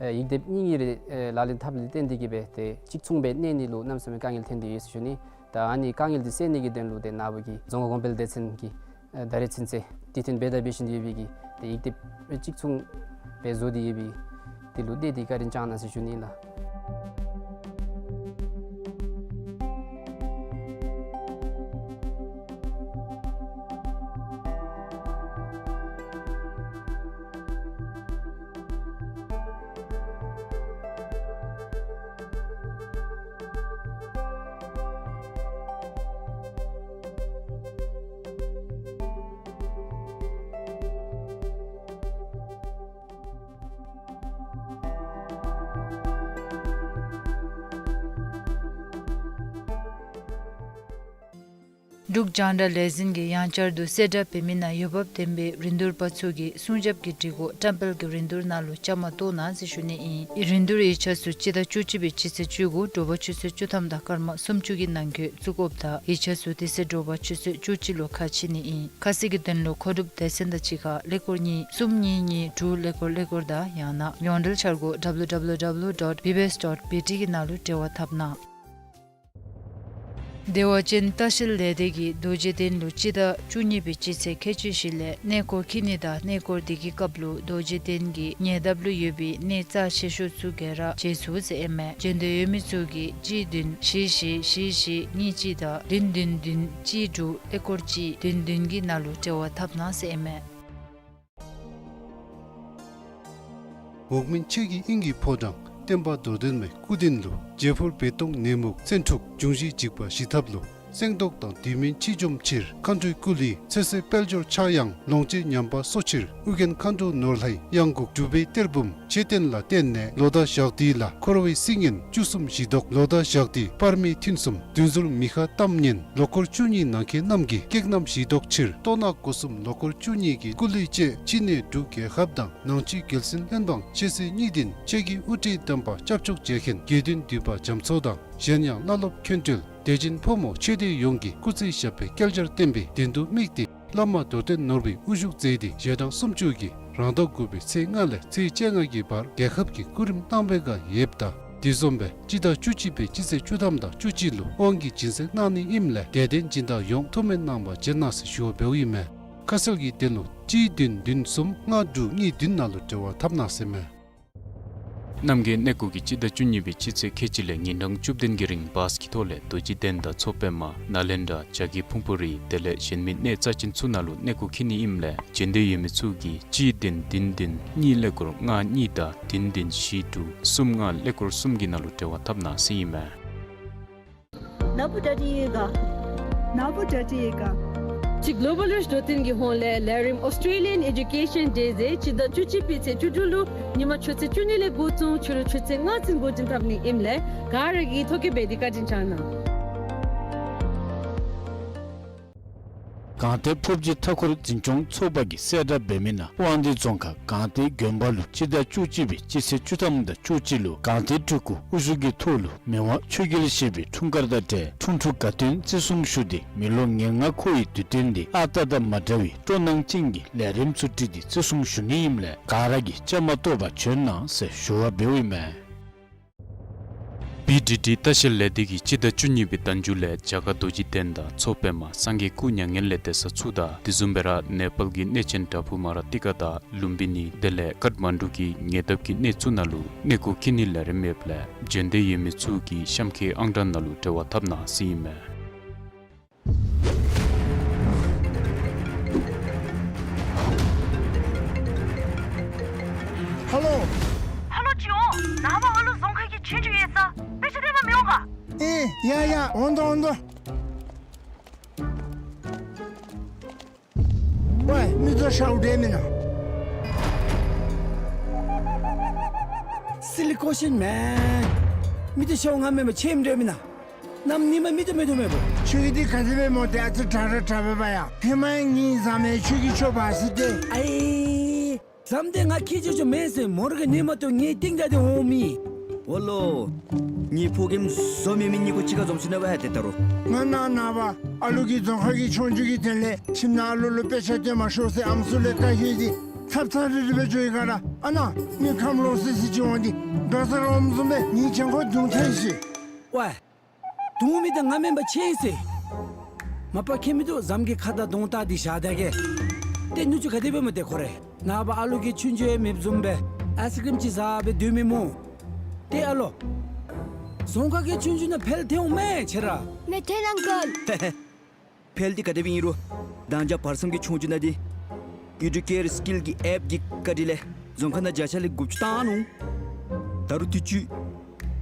ཨེ་ཡིག་སྡེབ་གཉིས་གཉིས་རེ་ཨེ་ལག་ལེན་འཐབ་ལས་བརྟེན་ཏེ་གིས་སྦེ་ཏེ་གཅིག་མཚུངས་སྦེ་གནས་ནི་ལུ་གནམ་མེད་ས་མེད་དཀའ་ངལ་ཐོན་ཏེ་ཡོད་ཟེར་ཞུ་ནི། ད་ཨ་ནི་དཀའ་ངལ་འདི་སེལ་ནི་གི་དོན་ལུ་ཏེ་ནཱ་བུ་གི་རྫོང་ཁ་གོང་འཕེལ་སྡེ་ཚན་གྱི་ཨེ་ད་རེས་ཚུན་ཚོད་དུས་མཐུན་འབད་དང་འབད་བཞིན་ཡོད་པའི་གི་ཏེ་ཡིག་དེབ་གཅིག་མཚུངས་སྦེ་བཟོ་སྟེ་ཡོད་པའི་དེ་ལུ་ཏེ་དེ་བཀའ་དྲིན་བསྐྱང་གནང་ཟེར་ཞུ་ནི་ལགས། འབྲུག་རྒྱང་བསྒྲགས་ལས་འཛིན་གྱིས་ཡང་བསྐྱར་དུ་གསལ་བསྒྲགས་འབད་མི་ནང་འོས་འབབ་ལྡན་པའི་རིན་བསྡུར་པ་ཚུ་གིས་སྲུང་སྐྱོབ་ཀྱི་སྒྲིག་གོ་བཀྲམ་སྤེལ་གྱི་རིན་བསྡུར་ནང་ལུ་བཅའ་མར་གཏོགས་གནང་ཟེར་ཞུ་ནི་ཨིན། རིན་བསྡུར་ཡིག་ཆ་ཚུ་སྤྱི་ཟླ་བཅུ་གཅིག་པའི་སྤྱི་ཚེས་བཅུ་དགུ་དྲོ་པ་ཆུ་ཚོད་བཅུ་ཐམ་དང་སྐར་མ་སུམ་ཅུ་གི་ནང་འཁོད་བཙུགས་དགོཔ་དང་ཡིག་ཆ་ཚུ་དེ་ཚེ་དྲོ་པ་ཆུ་ཚོད་བཅུ་གཅིག་ལུ་ཁ་ཕྱེ་ནི་ཨིན། ཁ་གསལ་གྱི་དོན་ལུ་མཁོ་སྒྲུབ་སྡེ་ཚན་དང་གཅིག་ཁར་ཀླད་ཀོར་གཉིས་གསུམ་གཉིས་གཉིས་དྲུག་ཀླད་ཀོར་ཀླད་ཀོར་དང་ཡང་ན་ཡོངས་འབྲེལ་འཆར་སྒོ་W W W dot B B S dot B T གི་ནང་ལུ་འབྲེལ་བ་འཐབ་གནང་། བདེ་བ་ཅན་ལྟ་བཤལ་ལས་སྡེ་གིས་རྡོ་རྗེ་གདན་ལུ་སྤྱི་ཟླ་བཅུ་གཉིས་པའི་སྤྱི་ཚེས་ཁལ་གཅིག་བཞི་ལས་གནས་སྐོར་འཁྱིད་ནི་དང་གནས་སྐོར་དེ་གི་སྐབས་ལུ་རྡོ་རྗེ་གདན་གྱི་ཉེ་འདབས་ལུ་ཡོད་པའི་གནས་རྩ་ཆེ་ཤོས་ཚུ་ག་ར་མཇལ་ཚུགས་ཟེར་ཨིན་མས། འབྱོན་འདོད་ཡོད་མི་ཚུ་གིས་གཅིག་བདུན་བཞི་བཞི་བཞི་བཞི་གཉིས་གཅིག་དང་བདུན་བདུན་བདུན་གཅིག་དྲུག་ཀླད་ཀོར་གཅིག་བདུན་བདུན་གྱི་ནང་ལུ་འབྲེལ་བ་འཐབ་གནང་ཟེར་ཨིན་མས། འོག་མིན་ཆོས་ཀྱི་དབྱིངས་ཀྱི་ཕོ་བྲང་བསྟན་པ་རྡོར་གདན་མའི་སྐུ་རྟེན་ལུ། བྱད་ཕུར་སྦལ་ཏོག་ནས་མུག་བཙན་འཁྲུགས་འབྱུང་བཞི་འཇིགས་པ་ཞི་ཐབས་ལུ། སེང་ཏོག་དང་དུས་མིན་འཆི་འཇོམས་ཕྱིར། མཁའ་འགྲོའི་སྐུ་ལུས་ཚེ་བསྲེགས་དཔལ་འབྱོར་ཕྱྭ་གཡང་། ལོངས་སྤྱོད་ཉམས་པ་གསོ་ཕྱིར། ཨོ་རྒྱན་མཁའ་འགྲོ་ནོར་ལྷའི་གཡང་འགུགས། སྒྲུབ་པའི་གཏེར་བུམ་མཆོད་རྟེན་ལ་བརྟེན་ནས། ལོ་ཟླ་ཞག་དུས་ལ་འཁོར་བའི་སིལ་སྙན་བཅུ་གསུམ་ཞི་བཟློག། ལོ་ཟླ་ཞག་དུས་སྤར་མི་ཐུན་གསུམ་བདུད་འཛུལ་མི་ཁ་གཏམ་སྙན། ལོ་འཁོར་བཅུ་གཉིས་ནང་འཁོད་རྣམས་ཀྱི་སྐེག་རྣམས་ཞི་བཟློག་ཕྱིར། སྟོད་ནག་སྒོ་གསུམ་ལོ་འཁོར་བཅུ་གཉིས་ཀྱི་སྐུ་ལུས་བཅས་ཕྱི་ནས་འབྲུག་རྒྱལ་ཁབ་དང་ནང་ཆོས་རྒྱལ་སྲིད་བློན་འབངས་ཆོས་སྲིད་གཉིས་ལྡན་ཆོས་ཀྱི་དབུ་ཁྲིད་དམ་པ་སྐྱབས་མཆོག་མཇལ་མཁན་དགེ་འདུན་འདུས་པ་རྒྱ་མཚོ་དང་གཞན་ཡང་བླ་སློབ་མཁན་སྤྲུལ་དད་ཅན་ཕོ་མོ་ཆོས་སྡེ་ཡོངས་ཀྱིས་སྐུ་ཚེ་ཞབས་པད་བསྐལ་བརྒྱར་བརྟན་པའི་དོན་དུ་དམིགས་ཏེ་བླ་མ་རྡོར་གདན་ནོར་བུའི་དབུ་བཞུགས་མཛད་དེ་ཞལ་གྲངས་སུམ་ཅུ་གིས་རང་ཟླ་དགུ་པའི་ཚེས་ལྔ་ལས་ཚེས་བཅོ་ལྔ་གི་བར་རྒྱལ་ཁབ་ཀྱི་སྐུ་རིམ་གནང་བའི་བཀའ་ཡོདཔ་ད། དེ་བཟུམ་སྦེ་སྤྱི་ཟླ་བཅུ་གཅིག་པའི་སྤྱི་ཚེས་བཅུ་ཐམ་དང་བཅུ་གཅིག་ལུ་དབང་གིས་སྦྱིན་སྲེག་གནང་ནི་ཨིནམ་ལས་དད་ལྡན་སྦྱིན་བདག་ཡོངས་ཐུགས་སྨོན་གནང་བར་བྱོན་གནང་ཟེར་ཞུ་བ་འབདཝ་ཨིན་མས། ཁ་གསལ་གྱི་དོན་ལུ་གཅིག་བདུན་བདུན་གསུམ་ལྔ་དྲུག་གཉིས་བདུན་ནང་ལུ་འབྲེལ་བ་འཐབ་གནང་ཟེར་མས། རྣམ་རྒྱལ་གནས་སྐོར་གྱིས་སྤྱི་ཟླ་བཅུ་གཉིས་པའི་སྤྱི་ཚེས་ཁལ་གཅིག་ལས་ཉིན་གྲངས་བཅུ་བདུན་གྱི་རིང་བཱས་ཀྱི་ཐོག་ལས་རྡོ་རྗེ་གདན་དང་མཚོ་པདྨ་ནཱ་ལེནྡྲ་བྱ་རྒོད་ཕུང་པོ་རི་དེ་ལས་གཞན་མི་གནས་རྩ་ཅན་ཚུ་ནང་ལུ་གནས་སྐོར་འཁྱིད་ནི་ཨིནམ་ལས་འབྱོན་འདོད་ཡོད་མི་ཚུ་གིས་གཅིག་བདུན་བདུན་བདུན་གཉིས་ཀླད་ཀོར་ལྔ་གཉིས་དང་བདུན་བདུན་བཞི་དྲུག་གསུམ་ལྔ་ཀླད་ཀོར་གསུམ་གྱི་ནང་ལུ་འབྲེལ་བ་འཐབ་གནང་ཟེར་ཨིན་མས། ན་བུ་ད་ཏི་ཡེ་ག། ན་བུ་ད་ཏི་ཡེ་ག། ཅིག་གློ་བཱལ་རིཆ་འགྲོ་སྟངས་ཀྱི་ཧོངས་ལས་ལས་རིམ་ཨོསི་ཊེ་ལི་ཡཱན་ཨེ་ཌུ་ཀེ་ཤཱན་ཌེ་ཟེར་སྤྱི་ཟླ་བཅུ་གཅིག་པའི་ཚེས་བཅུ་དྲུག་ལུ་ཉིན་མ་ཆུ་ཚོད་བཅུ་གཉིས་ལས་འགོ་བཙུགས་ཕྱི་རུ་ཆུ་ཚོད་ལྔ་ཚུན་འགོ་འདྲེན་འཐབ་ནི་ཨིནམ་ལས་ག་ར་གིས་ཐོ་བཀོད་འབད་དེ་བཀའ་དྲིན་བསྐྱང་གནང་། སྒང་སྟེང་ཕོབ་སྦྱིས་མཐའ་འཁོར་འཛིན་སྐྱོང་ཚོགས་པ་གིས་གསལ་བསྒྲགས་འབད་མི་ནང་དབང་འདུས་རྫོང་ཁག་སྒང་སྟེང་དགོན་པ་ལུ་སྤྱི་ཟླ་བཅུ་གཅིག་པའི་སྤྱི་ཚེས་བཅུ་ཐམ་དང་བཅུ་གཅིག་ལུ་སྒང་སྟེང་སྤྲུལ་སྐུ་དབུ་བཞུགས་ཀྱི་ཐོག་ལུ་མི་དབང་ཆོས་རྒྱལ་བཞི་པའི་འཁྲུངས་སྐར་དང་འབྲེལ་འཁྲུངས་འཁྲུག་དགའ་སྟོན་བརྩི་སྲུང་ཞུ་སྟེ་མེ་ལོང་ཉེར་ལྔ་འཁོར་བའི་དུས་སྟོན་འདི་ཨ་རྟག་དང་མ་འདྲ་བའི་སྤྲོ་སྣང་ཅན་གྱི་ལས་རིམ་ཚུ་སྒྲིག་སྟེ་བརྩི་སྲུང་ཞུ་ནི་ཨིནམ་ལས་ག་ར་གིས་བཅའ་མར་གཏོགས་པར་བྱོན་གནང་ཟེར་ཞུ་བ་འབདཝ་ཨིན་མས། བི་ཌི་ཌི་ལྟ་བཤལ་ལས་སྡེ་གིས་སྤྱི་ཟླ་བཅུ་གཉིས་པའི་ཟླ་མཇུག་ལས་རྒྱ་གར་རྡོ་རྗེ་གདན་དང་མཚོ་པདྨ་སངས་རྒྱས་སྐུ་མྱ་ངན་ལས་འདས་ས་ཚུ་དང་དེ་བཟུམ་སྦེ་ར་ནེ་པཱལ་གྱི་གནས་ཆེན་བྲག་ཕུག་མ་ར་ཏི་ཀ་དང་ལུམ་བི་ནི་དེ་ལས་ཀཊ་མན་ཌུ་གི་ཉེ་འདབས་ཀྱི་གནས་ཚུ་ནང་ལུ་གནས་སྐོར་འཁྱིད་ནིའི་ལས་རིམ་ཡོདཔ་ལས་འབྱོན་འདོད་ཡོད་མི་ཚུ་གིས་གཤམ་འཁོད་ཨང་གྲངས་ནང་ལུ་འབྲེལ་བ་འཐབ་གནང་ཟེར་ཨིན་མས། ཧ་ལོ། ཧ་ལོ་ཅིག་འོང་། ནངས་པ་ང་ལུ་རྫོང་ཁག་གི་ཆོས་རྒྱུགས་ཡོད་ས། དཔེ་ཆ་སྟོན་པར་མི་འོང་ག། ཨེ་ཡ་ཡ་འོང་དོ་འོང་དོ། ཝའི་མི་ཚུ་ཤཝ་འདྲས་མེན་ན། སི་ལི་ཀོ་ཤིན་མེན། མི་ཚུ་ཤཝ་ང་མེན་པར་ཆེམ་འདྲས་མེན་ན། གནམ་ཉིནམ་མི་ཚུ་མེད་དོ་མེད་པོ། ཁྱོད་ཀྱིས་འདི་ག་ཅི་སྦེ་སྨོ། ཏེ་ཨ་ཙི་དྲག་ར་དྲག་པས་པ་ཡ། ཧེ་མ་ཡང་ངེའི་བཟའ་མི་ཁྱོད་ཀྱིས་ཁྱོད་འབག་ཟེར་ཏེ། ཨའི་བཟའ་མི་འདི་ང་ཁྱེད་ཅོ་ཅོ་མེན་ཟེར། མོ་ར་གིས་ཉན་མ་བཏུབ་ངེའི་རྟིང་བདའ་སྟེ་འོང་མི། འོ་ལོ། ངེའི་ཕོ་རྒནམ་བཟོ་མེད་མི་གཉིས་ཀོ་གཅིག་ཁར་འཛོམས་ཅི་ན་བ་ཧ་ཏེ་ད་རུང་། ང་ནཱ་ནངས་པ་ཨ་ལུ་གི་རྫོང་ཁ་གི་ཆོས་རྒྱུགས་ཀྱི་དོན་ལས་ཁྱིམ་ནང་ཨ་ལུ་ལུ་དཔེ་ཆ་སྟོན་མ་ཤོག་ཟེར་ཨམ་སྲུ་ལས་བཀའ་བཀོད་དེ་ཚབ་ཚབ་རིལ་རི་སྦེ་འགྱོ་ཡི་ག་ར། ཨ་ནཱ་མི་ཁམས་ལོག་སི་སི་ཅིག་འོང་སྟེ་འགྲོ་ས་རོམ་བཟུམ་སྦེ་ངེའི་གྱང་ཁོག་བརྡུང་ཐལ་ཤིག། ཝའི། དོན་མེད་ད་ང་མེན་པ་ཆེ་ཟེར། མ་པ་ཁྱད་མི་འདུག། ཟམ་གྱི་ཁ་དང་གདོང་བལྟ་སྟེ་བཞག་ད་གེ། ཏེ་ནུ་གཅུང་ག་དེ་སྦེ་སྨོ་ཏེ་ཁོ་རེ། ནངས་པ་ཨ་ལུ་གི་ཆོས་རྒྱུགས་ཡང་མེདཔ་བཟུམ་སྦེ་ཨའིསི་ཀྲིམ་ཅིག་བཟའ་སྦེ་སྡོད་མི་སྨོ། ཏེ་ཨ་ལོ། རྫོང་ཁག་གི་ཆོས་རྒྱུགས་ནང་འཕེལ་ཐོན་འོང་མས་ཁྱེད་ར། མི་ཐོན་ཨང་ཀལ། འཕེལ་འདི་ག་དེ་སྦེ་ཨིན་རུང་། ད་ཅི་བར་མཚམས་ཀྱི་ཆོས་རྒྱུགས་ནང་འདི་ཨི་ཌུ་ཀེར་སི་ཀིལ་གྱི་ཨེཔ་གི་བཀའ་དྲིན་ལས་རྫོང་ཁག་ནང་བརྒྱ་ཆ་ལས་དགུ་བཅུ་བཏང་ནུག། ད་རུང་དུས་ཅི་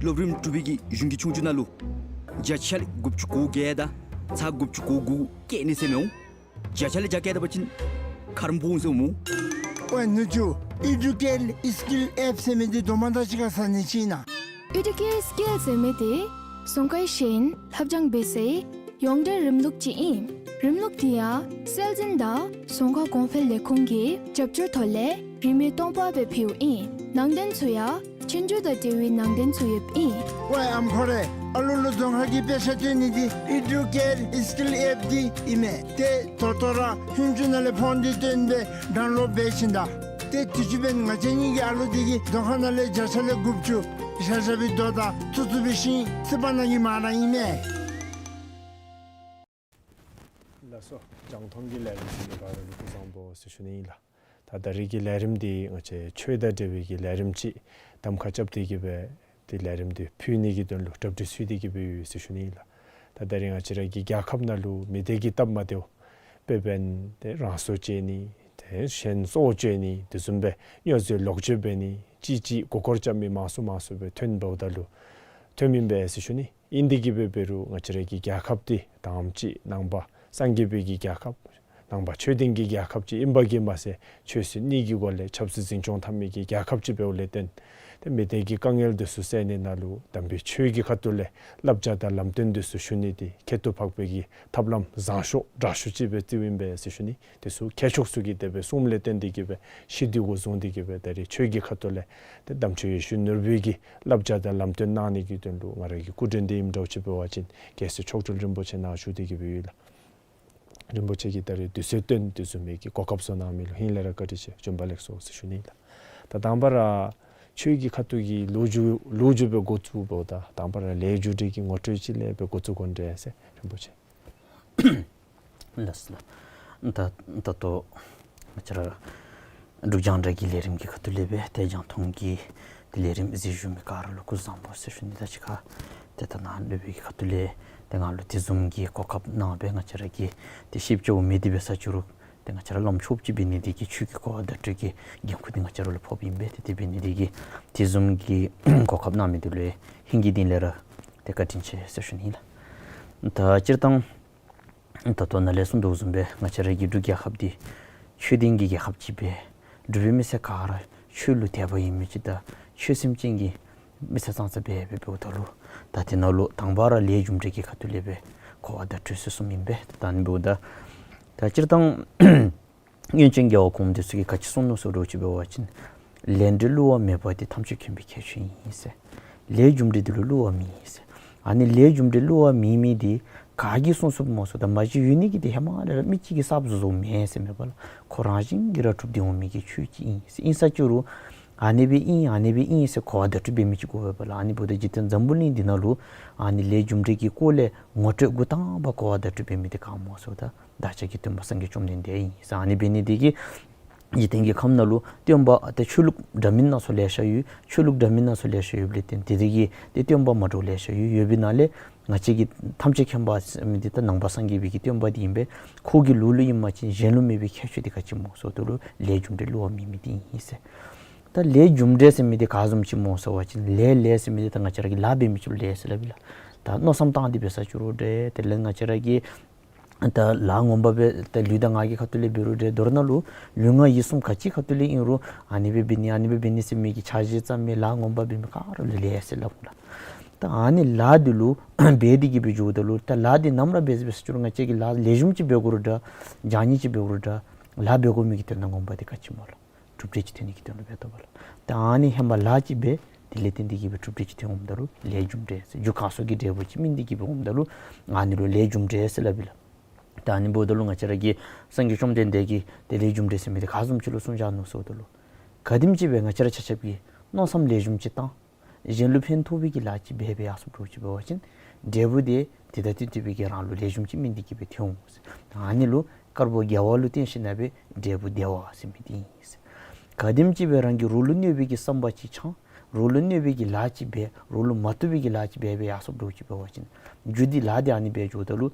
སློབ་རིམ་དྲུག་པའི་གི་གཞུང་གི་ཆོས་རྒྱུགས་ནང་ལུ་བརྒྱ་ཆ་ལས་དགུ་བཅུ་གོ་བརྒྱད་དང་ཚག་དགུ་བཅུ་གོ་དགུ་བཀལ་ནི་ཟེར་མི་འོང་། བརྒྱ་ཆ་ལས་བརྒྱ་བཀལ་ད་པ་ཅིན་ཁ་རོག་འབོ་འོང་ཟེར་སྨོ། ཝའེ་ནུ་གཅུང་། ཨི་ཌུ་ཀེར་སི་ཀིལ་ཨེཔ་ཟེར་མི་འདི་དོ་མ་ད་ཅི་ག་ཟ་ནི་ཅིག་ཨིན་ན། ཨི་ཌུ་ཀེར་སི་ཀིལ་ཟེར་མི་འདི་རྫོང་ཁའི་ཤེས་ཡོན་ལྷབ་སྦྱང་འབད་སའི་ཡོངས་འབྲེལ་རིམ་ལུགས་ཅིག་ཨིན། རིམ་ལུགས་འདི་ཡང་སྲོལ་འཛིན་དང་རྫོང་ཁ་གོང་འཕེལ་ལས་ཁུངས་ཀྱི་རྒྱབ་སྐྱོར་ཐོག་ལས་རིན་མེད་སྟོང་པ་སྦེ་ཕུལཝ་ཨིན། ནང་དོན་ཚུ་ཡང་ཆོས་རྒྱུགས་དང་འབྲེལ་བའི་ནང་དོན་ཚུ་ཡོདཔ་ཨིན། ཝའེ་ཨམ་ཁོ་རེ། ཨ་ལུ་ལུ་རྫོང་ཁ་གི་དཔེ་ཆ་སྟོན་ནི་འདི་ཨི་ཌུ་ཀེར་སི་ཀིལ་ཨེཔ་འདི་ཨིན་མས། ཏེ་ད་ལྟོ་ར་ཧུན་ཅུ་ནང་ལས་ཕོན་འདི་བཏོན་སྦེ་ཌའུན་ལོཌ་འབད་ཞིནམ་ད། ཏེ་དུས་ཅི་འབདན་ང་བཅས་གཉིས་ཀྱི་ཨ་ལུ་འདི་གིས་རྫོང་ཁ་ནང་ལས་བརྒྱ་ཆ་ལས་དགུ་བཅུ་བཞག་བཞག་པའི་དོ་དང་ཚུ་ཚུ་འབད་ཞིནམ་ཚུ་འབག་གནང་གི་མ་གནང་ཨིན་མས། ལགས་སོ། རྒྱང་མཐོང་གི་ལས་རིམ་གཟིགས་མི་ག་ར་ལུ་སྐུ་གཟུགས་བཟང་པོ་ཟེར་ཞུ་ནི་ཨིན་ལགས། ད་ད་རིས་ཀྱི་ལས་རིམ་འདི་ང་བཅས་ཆོས་དང་འབྲེལ་བའི་གི་ལས་རིམ་ཅིག་གདམ་ཁ་རྐྱབ་སྟེ་གི་སྦེ་ཏེ་ལས་རིམ་འདི་ཕུལ་ནི་གི་དོན་ལུ་གྲ་སྒྲིག་ཚུགས་ཏེ་གི་སྦེ་ཡོད་ཟེར་ཞུ་ནི་ཨིན་ལགས། ད་ད་རིས་ང་བཅས་ར་གི་རྒྱལ་ཁབ་ནང་ལུ་མི་སྡེ་གི་སྟབས་མ་བདེཝ་དཔེ་འབད་བ་ཅིན་ཏེ་རང་སྲོག་བཅད་ནི་ཏེ་གཞན་སྲོག་གཅོད་ནི་དེ་བཟུམ་སྦེ་སྨྱོ་རྫས་ལོག་སྤྱོད་འབད་ནི་ཅིག་ཅིག་མགུ་སྐོར་རྐྱབ་མི་མང་སུ་མང་སུ་སྦེ་ཐོན་འབདཝ་ད་ལུ་ཐོནམ་ཨིན་པས་ཟེར་ཞུ་ནི། ཨིན་ཏེ་གི་སྦེ་འབད་རུང་ང་བཅས་ར་གི་རྒྱལ་ཁབ་འདི་དང་པ་ཅིག་ནང་པ་སངས་རྒྱས་པའི་གི་རྒྱལ་ཁབ་ནང་པ་ཆོས་ལྡན་གྱི་རྒྱལ་ཁབ་ཅིག་ཨིན་པ་གིས་མ་ཚད་ཆོས་སྲིད་གཉིས་ཀྱི་སྒོ་ལས་ཆབ་སྲིད་འཛིན་སྐྱོང་འཐབ་མི་གི་རྒྱལ་ཁབ་ཅིག་འབདཝ་ལས་བརྟེན་ཏེ་མི་སྡེ་གི་དཀའ་ངལ་འདི་ཚུ་སེལ་ནི་ནང་ལུ་དམ་པའི་ཆོས་ཀྱི་ཁ་ཐུག་ལས་བསླབ་བྱ་དང་ལམ་སྟོན་འདི་ཚུ་ཞུ་ནི་འདི་ཁྱད་དུ་འཕགས་པའི་གི་ཐབས་ལམ་བཟང་ཤོས་དྲག་ཤོས་ཅིག་སྦེ་བརྩིཝ་ཨིན་པས་ཟེར་ཞུ་ནི། དེ་ཚུ་མཁས་མཆོག་ཚུ་གིས་དེ་སྦེ་གསུངམ་ལས་བརྟེན་ཏེ་གི་སྦེ་ཤེས་འདོད་དགུ་བཟུང་སྟེ་གི་སྦེ་ད་རིས་ཆོས་ཀྱི་ཁ་ཐུག་ལས་ཏེ་དམ་ཆོས་ཡེ་ཤེས་ནོར་བུའི་གི་བསླབ་བྱ་དང་ལམ་སྟོན་གནང་ནི་གི་དོན་ལུ་ང་ར་གི་སྐུ་མགྲོན་འདི་ཨིནམ་འདྲཝ་ཅིག་འབད་བ་ཅིན་རྒྱལ་སྲས་མཆོག་སྤྲུལ་རིན་པོ་ཆེ་ནཱ་བཞུགས་ཏེ་གི་སྦེ་ཡོད་ལགས། རིན་པོ་ཆེ་གིས་ད་རིས་དུས་ཚོད་བཏོན་དེ་བཟུམ་མའི་གི་གོ་སྐབས་ཚུ་གནང་མི་ལུ་ཧིང་ལས་ར་བཀའ་དྲིན་ཆེ། བྱོན་པ་ལེགས་སོ་ཟེར་ཞུ་ནི་ལགས། ད་དང་པ་ར་ཆོས་ཀྱི་ཁ་ཐུག་གི་ལོ་རྒྱུས་ལོ་རྒྱུས་སྦེ་འགོ་བཙུགས་འབདཝ་ད་དང་པ་ར་ལས་རྒྱུ་འབྲས་ཀྱི་ངོ་སྤྲོད་ཅིག་ལས་སྦེ་འགོ་བཙུགས་དགོ་ནི་འདྲས་ཟེར་རིན་པོ་ཆེ། ལགས་སོ་ལགས། ད་ད་ལྟོ་ང་བཅས་ར་འབྲུག་རྒྱང་བསྒྲགས་ཀྱི་ལས་རིམ་གྱི་ཁ་ཐུག་ལས་སྦེ་ཏེ་རྒྱང་མཐོང་གི་ཏེ་ལས་རིམ་གཟིགས་བཞུགས་མི་ག་ར་ལུ་སྐུ་གཟུགས་བཟང་པོ་ཟེར་ཞུ་ནི། ད་ཅི་ཁ་ཏེ་ད་ནཱ་སློབ་དཔོན་གྱི་ཁ་ཐུག་ལས་ཏེ་ང་ལུ་དེ་བཟུམ་གྱི་གོ་སྐབས་གནང་སྦེ་ང་བཅས་ར་གི་ཏེ་ཤེསཔ་ཅིག་འོང་མི་འདི་འབད་ས་ཅིག་རུང་ཏེ་ང་བཅས་ར་བླམ་ཆོསཔ་ཅིག་འབད་ནི་འདི་གིས་ཆོས་ཀྱི་གོ་བ་བརྡ་སྤྲོད་ཀྱི་འགན་ཁུར་འདི་ང་བཅས་ར་ལུ་ཕོགཔ་ཨིན་པས། ཏེ་དེ་འབད་ནི་འདི་གིས་དེ་བཟུམ་གྱི་གོ་སྐབས་གནང་མི་འདི་ལུ་ཧིང་གི་གཏིང་ལས་ར་ཏེ་བཀའ་དྲིན་ཆེ་ཟེར་ཞུ་ནི་ལགས། ད་སྤྱིར་བཏང་ད་ལྟོ་ནཱ་ལས་གསུངས་དོ་བཟུམ་སྦེ་ང་བཅས་ར་གི་འབྲུག་རྒྱལ་ཁབ་འདི་ཆོས་ལྡན་གྱི་རྒྱལ་ཁབ་ཅིག་སྦེ་འབྲུག་པའི་མི་སེར་ག་ར་ཆོས་ལུ་དད་པ་ཡོད་མི་ཅིག་དང་ཆོས་སེམས་ཅན་གྱི་མི་སེར་ཙང་ཙ་སྦེ་སྦེ་འབདཝ་ད་ལུ་ད་དེ་ནང་ལུ་དང་པ་ར་ལས་རྒྱུ་འབྲས་ཀྱི་ཁ་ཐུག་ལས་སྦེ་གོ་བ་བརྡ་སྤྲོད་ཟེར་གསུངམ་ཨིན་པས། ད་ཨ་ནི་འབདཝ་ད་ད་སྤྱིར་བཏང་སྔོན་བྱོན་རྒྱལ་བ་གོངམ་འདི་ཚུ་གིས་ག་ཅི་གསུངས་ནུག་ཟེར་འདྲཝ་ཅིག་འབད་བ་ཅིན་ལས་འབྲས་བསླུ་བ་མེད་པ་དེ་ཐམས་ཅད་མཁྱེན་པའི་ཁྱད་ཆོས་ཨིན་ཟེར། ལས་རྒྱུ་འབྲས་འདི་ལུ་བསླུ་བ་མེད་ཟེར། ཨ་ནི་ལས་རྒྱུ་འབྲས་བསླུ་བ་མེད་མི་འདི་ག་གིས་གསུངས་གསུངསཔ་སྨོ་ཟེརཝ་ད་མ་གཞི་ཡོད་ནི་གི་འདི་ཧེ་མ་ལས་ར་མི་གཅིག་གིས་གསརཔ་བཟོ་བཟོཝ་མེན་ཟེར་མེན་པ་ལགས། ཁོ་རང་བཞིན་གྱིས་ར་གྲུབ་སྟེ་འོང་མི་གི་ཆོས་ཅིག་ཨིན་ཟེར། ཨིན་ས་ཅིག་རུང་ཨ་ནི་སྦེ་ཨིན་ཨ་ནི་སྦེ་ཨིན་ཟེར་གོ་བ་བརྡ་སྤྲོད་འབད་མི་ཅིག་དགོ་པས་ལགས། ཨ་ནི་འབདཝ་ད་འཇིག་རྟེན་འཛམ་བུ་གླིང་འདི་ནང་ལུ་ཨ་ནི་ལས་རྒྱུ་འབྲས་ཀྱི་སྐོར་ལས་ངོ་སྤྲོད་འགོ་དང་པ་གོ་བ་བརྡ་སྤྲོད་འབད་མི་འདི་ག་སྨོ་ཟེརཝ་ད་བདག་ཅག་གི་སྟོན་པ་སངས་རྒྱས་བཅོམ་ལྡན་འདས་ཨིན་ཟེར། ཨ་ནི་འབད་ནི་འདི་གིས་འཇིག་རྟེན་གྱི་ཁམས་ནང་ལུ་སྟོན་པ་ཏེ་ཆོས་ལུགས་འདྲ་མིན་སྣ་ཚོགས་ལེ་ཤ་ཡོད། ཆོས་ལུགས་འདྲ་མིན་སྣ་ཚོགས་ལེ་ཤ་ཡོདཔ་ལས་བརྟེན་ཏེ་དེ་གི་ཏེ་སྟོན་པ་མ་འདྲཝ་ལེ་ཤ་ཡོད། ཡོད་པའི་ནང་ལས་ང་བཅས་ཀྱི་ཐམས་ཅད་མཁྱེན་པ་ཟེར་མི་འདི་ད་ནང་པ་སངས་རྒྱས་པའི་གི་སྟོན་པ་འདི་ཨིན་པས། ཁོ་གི་ལུགས་ལུ་ཨིན་པ་ཅིན་གཞན་ལུ་མེད་པའི་ཁྱད་ཆོས་འདི་ག་ཅི་སྨོ་ཟེརཝ་ད་ལུ་ལས་རྒྱུ་འབྲས་བསླུ་བ་མེད་མི་འདི་ཨིན་ཟེར། ད་ལས་རྒྱུ་འབྲས་ཟེར་མི་འདི་ག་བཟུམ་ཅིག་སྨོ་ཟེར་བ་ཅིན་ལས་ལས་ཟེར་མི་འདི་ད་ང་བཅས་ར་གིས་ལཱ་འབད་མི་ཅིག་ལུ་ལས་ཟེར་སླབ་ཨིན་ལགས། ད་མནོ་བསམ་བཏང་སྟེ་འབད་ས་ཅིག་རུང་འདྲ་དེ་ལས་ང་བཅས་ར་གིས་ད་ལཱ་ངོ་མ་འབད་ད་ལུས་དང་ངག་གི་ཁ་ཐུག་ལས་འབད་རུང་འདྲ་མདོར་ན་ལུ་ལུས་ངག་ཡིད་གསུམ་ག་ཅི་ཁ་ཐུག་ལས་ཨིན་རུང་ཨ་ནི་སྦེ་འབད་ནི་ཨ་ནི་སྦེ་འབད་ནི་ཟེར་མི་གི་འཆར་གཞི་བརྩམ་མི་ལཱ་ངོ་མ་འབད་མི་ག་ར་ལུ་ལས་ཟེར་སླབ་འོང་ལགས། ད་ཨ་ནི་ལཱ་འདི་ལུ་འབད་དེ་གི་སྦེ་འགྱོཝ་ད་ལུ་ད་ལཱ་འདི་ནམ་ར་འབད་འབད་ས་ཅིག་རུང་ང་བཅས་ཀྱིས་ལཱ་ལེགས་ཤོམ་ཅིག་འབད་དགོ་རུང་འདྲ་བྱང་ཉེས་ཅིག་འབད་དགོ་རུང་འདྲ་ལཱ་འབད་དགོ་མི་གི་དོན་དག་ངོ་མ་འདི་ག་ཅི་སྨོ་ལགས། གྲུབ་འབྲས་ཅིག་ཐོན་ནི་གི་དོན་ལུ་འབད་དོ་བ་ལགས། ད་ཨ་ནི་ཧེ་མ་ལཱ་ཅིག་འབད་དེ་ལས་བརྟེན་ཏེ་གི་སྦེ་གྲུབ་འབྲས་ཅིག་ཐོན་འོངམ་ད་ལུ་ལས་རྒྱུ་འབྲས་ཟེར། རྒྱུ་གང་སོགས་ཀྱི་འབྲས་བུ་ཅིག་སྨིན་ཏེ་གི་སྦེ་འོངམ་ད་ལུ་ཨ་ནི་ལུ་ལས་རྒྱུ་འབྲས་ཟེར་སླབ་ཨིན་ལགས། ད་ཨ་ནི་འབདཝ་ད་ལུ་ང་བཅས་ར་གི་སངས་རྒྱས་བཅོམ་ལྡན་འདས་ཀྱིས་ཏེ་ལས་རྒྱུ་འབྲས་ཟེར་མི་འདི་ག་བཟུམ་ཅིག་ལུ་གསུངས་བཞག་ནུག་ཟེརཝ་ད་ལུ་ག་དེམ་ཅིག་སྦེ་ང་བཅས་ར་ཆ་ཁྱབ་ཀྱིས་མནོ་བསམ་ལེགས་ཤོམ་ཅིག་བཏང་གཞན་ལུ་ཕན་ཐོགས་པའི་གི་ལཱ་ཅིག་འབད་འབད་ཡར་སོངམ་འདྲཝ་ཅིག་འབད་བ་ཅིན་ འབྲས་བུ་དེ་དེ་དང་བསྟུན་བསྟུན་པའི་གི་རང་ལུ་ལེགས་ཤོམ་ཅིག་སྨིན་ཏེ་གི་སྦེ་ཐོན་འོང་ཟེར། ཨ་ནི་ལུ་དཀར་པོ་དགེ་བ་ལུ་བརྟེན་ཞིནམ་ལས་འབྲས་བུ་བདེ་བ་ཟེར་མི་འདི་ཨིན་ཟེར། ག་དེམ་ཅིག་སྦེ་རང་གི་རོགས་ལུ་གནོད་པའི་གི་བསམ་པ་ཅིག་འཆང་། རོགས་ལུ་གནོད་པའི་གི་ལཱ་ཅིག་འབད། རོགས་ལུ་མ་བཏུབ་པའི་གི་ལཱ་ཅིག་འབད་འབད་ཡར་སོཔ་འདྲཝ་ཅིག་འབད་བ་ཅིན་རྒྱུ་འདི་ལཱ་འདི་ཨ་ནི་འབད་འགྱོཝ་ད་ལུ་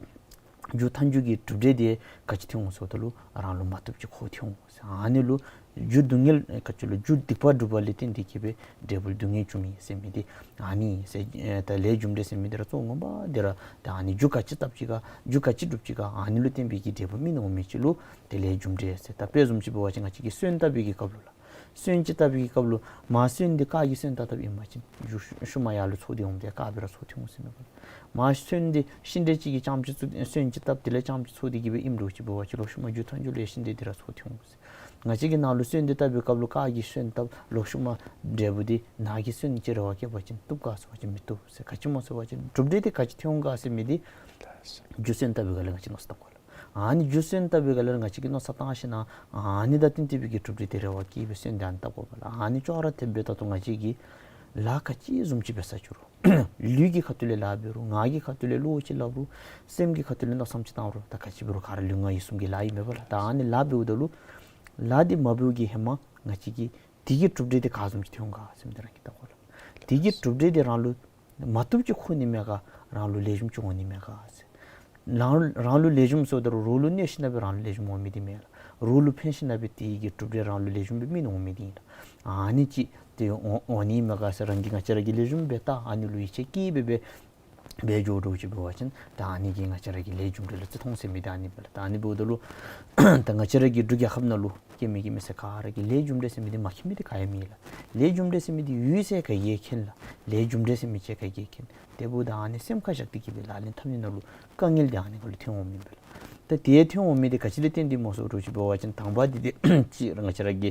རྒྱུ་མཐའ་མཇུག་གི་གྲུབ་འབྲས་དེ་ག་ཅི་ཐོན་འོང་ཟེརཝ་ད་ལུ་རང་ལུ་མ་བཏུབ་ཅིག་ཁོ་ཐོན་འོང་ཟེར། ཨ་ནི་ལུ་རྒྱུ་སྡུག་བསྔལ་ག་ཅི་ལོ་རྒྱུ་སྡིག་པ་སྒྲུབ་པ་ལས་བརྟེན་ཏེ་གི་སྦེ་འབྲས་བུ་སྡུག་བསྔལ་འབྱུངམ་ཨིན་ཟེར་མི་འདི་ཨ་ནི་ཨིན་ཟེར། ད་ལས་རྒྱུ་འབྲས་ཟེར་མི་འདི་ར་གཙོ་བོ་ངོ་མ་འདི་ར་ད་ཨ་ནི་རྒྱུ་ག་ཅི་བཏབ་ཅི་ག་རྒྱུ་ག་ཅི་སྒྲུབ་ཅི་ག་ཨ་ནི་ལུ་བརྟེན་པའི་གི་འབྲས་བུ་སྨིན་འོང་མི་ཅིག་ལུ་དེ་ལས་རྒྱུ་འབྲས་ཟེར། ད་དཔེ་བཟུམ་ཅིག་འབད་བ་ཅིན་ང་བཅས་ཀྱིས་སོན་བཏབ་པའི་གི་སྐབས་ལུ་ལགས། སོན་ཅིག་བཏབ་པའི་གི་སྐབས་ལུ་མར་སོན་འདི་ཀར་གྱིས་སོན་བཏབ་བཏབཔ་ཨིན་པ་ཅིན་རྒྱུ་ཤུལ་མ་ཡར་ལུ་ཚོགས་ཏེ་འོངམ་དེ་ཀར་སྦེ་ར་ཚོགས་ཏེ་འོང་ཟེར་མས་པ་ལགས། མར་སོན་འདི་ཤིང་འབྲས་ཅིག་གི་རྐྱངམ་ཅིག་ཚུ་སོན་ཅིག་བཏབ་དེ་ལས་རྐྱངམ་ཅིག་ཚོགས་ཏེ་གི་སྦེ་ཨིནམ་འདྲཝ་ཅིག་འབད་བ་ཅིན་ལོག་ཤུལ་མ་རྒྱུ་མཐའ་མཇུག་ལུ་ཡང་ཤིང་འབྲས་འདི་ར་ཚོགས་ཏེ་འོང་ཟེར། ང་བཅས་ཀྱིས་ནཱ་ལུ་སོན་འདི་བཏབ་པའི་སྐབས་ལུ་ཀར་གྱིས་སོན་བཏབ་ལོག་ཤུལ་མ་འབྲས་བུ་འདི་ནཱ་གི་སོན་ཅིག་རེ་བ་བསྐྱེད་པ་ཅིན་བཏུབ་ག་ཟེར་བ་ཅིན་མི་བཏུབ་ཟེར། ག་ཅི་སྨོ་ཟེར་བ་ཅིན་གྲུབ་འབྲས་འདི་ག་ཅི་ཐོན་འོང་ག་ཟེར་མི་འདི་རྒྱུ་སོན་བཏབ་པའི་སྒང་ལས་ང་བཅས་མནོ་བསམ་བཏང་དགོ་ལགས། ཨ་ནི་རྒྱུ་སོན་བཏབ་པའི་སྒང་ལས་ང་བཅས་ཀྱིས་མནོ་བསམ་བཏང་ཞིནམ་ལས་ཨ་ནི་དང་བསྟུན་བསྟུན་པའི་གི་གྲུབ་འབྲས་དེ་རེ་བ་བསྐྱེད་སྦེ་སོན་འདི་ཨ་ནི་བཏབ་དགོ་པ་ལགས། ཨ་ནི་ཅོག་ར་འཐདཔ་སྦེ་ད་ལྟོ་ང་བཅས་ཀྱིས་ལཱ་ག་ཅི་བཟུམ་ཅིག་འབད་ས་ཅིག་རུང་ལུས་ཀྱི་ཁ་ཐུག་ལས་ལཱ་འབད་རུང་ངག་གི་ཁ་ཐུག་ལས་བློ་ཅིག་སླབ་རུང་སེམས་ཀྱི་ཁ་ཐུག་ལས་མནོ་བསམ་ཅིག་བཏང་རུང་ད་ག་ཅི་འབད་རུང་ག་ར་ལུས་ངག་ཡིད་གསུམ་གྱི་ལཱ་ཨིན་མས་པ་ལགས། ད་ཨ་ནི་ལཱ་འབདཝ་ད་ལུ་ལཱ་འདི་མ་འབདཝ་གི་ཧེ་མ་ང་བཅས་ཀྱིས་དེ་གི་གྲུབ་འབྲས་དེ་ག་བཟུམ་ཅིག་ཐོན་འོང་ག་ཟེར་མི་འདི་རང་གིས་བལྟ་དགོ་ལགས། དེ་གི་གྲུབ་འབྲས་དེ་རང་ལུ་མ་བཏུབ་ཅིག་ཁོ་ནི་མས་ག་རང་ལུ་ལེགས་ཤོམ་ཅིག་འོང་ནི་མས་ག་ཟེར། རང་རང་ལུ་ལེགས་ཤོམ་ཟེརཝ་ད་རུང་རོགས་ལུ་གནོད་ཞིནམ་ལས་རང་ལུ་ལེགས་ཤོམ་འོང་མི་འདི་མེན་ལགས། རོགས་ལུ་ཕན་ཞིནམ་ལས་དེ་གི་གྲུབ་འབྲས་རང་ལུ་ལེགས་ཤོམ་སྦེ་སྨིན་འོང་མི་འདི་ཨིན་ལགས། ཨ་ནི་ཅིག་དེ་འོང་འོང་ནི་མས་ག་ཟེར་རང་གིས་ང་བཅས་ར་གིས་ལེགས་ཤོམ་སྦེ་བལྟ་ཨ་ནི་ལུ་ཡིད་ཆེས་བསྐྱེད་སྦེ་སྦེ་འབད་འགྱོ་འདྲཝ་ཅིག་འབད་བ་ཅིན་ད་ཨ་ནི་གིས་ང་བཅས་ར་གི་ལས་རྒྱུ་འབྲས་ལུ་བརྩི་མཐོང་ཟེར་མི་འདི་ཨ་ནི་སྦེ་ལགས། ད་ཨ་ནི་འབདཝ་ད་ལུ་ད་ང་བཅས་ར་གི་འབྲུག་རྒྱལ་ཁབ་ནང་ལུ་སྐྱེ་མི་སྐྱེ་མི་ཟེར་ག་ར་གིས་ལས་རྒྱུ་འབྲས་ཟེར་མི་འདི་མ་མཁྱེན་མི་འདི་ག་ཡང་མེད་ལགས། ལས་རྒྱུ་འབྲས་ཟེར་མི་འདི་ཡོད་ཟེར་ག་གིས་མཁྱེན་ལགས། ལས་རྒྱུ་འབྲས་ཟེར་མི་ཅིག་ག་གིས་མཁྱེན། དེ་འབདཝ་ད་ཨ་ནི་སེམས་ཁར་བཞག་སྟེ་གི་སྦེ་ལག་ལེན་འཐབ་ནི་ནང་ལུ་དཀའ་ངལ་འདི་ཨ་ནི་ཁར་ལུ་ཐོན་འོང་མི་ཨིན་པས་ལགས། ད་དེ་ཐོན་འོང་མི་འདི་ག་ཅི་ལས་བརྟེན་ཏེ་སྨོ་ཟེར་འདྲཝ་ཅིག་འབད་བ་ཅིན་དང་པ་འདི་འདི་ཅིག་ར་ང་བཅས་ར་གི་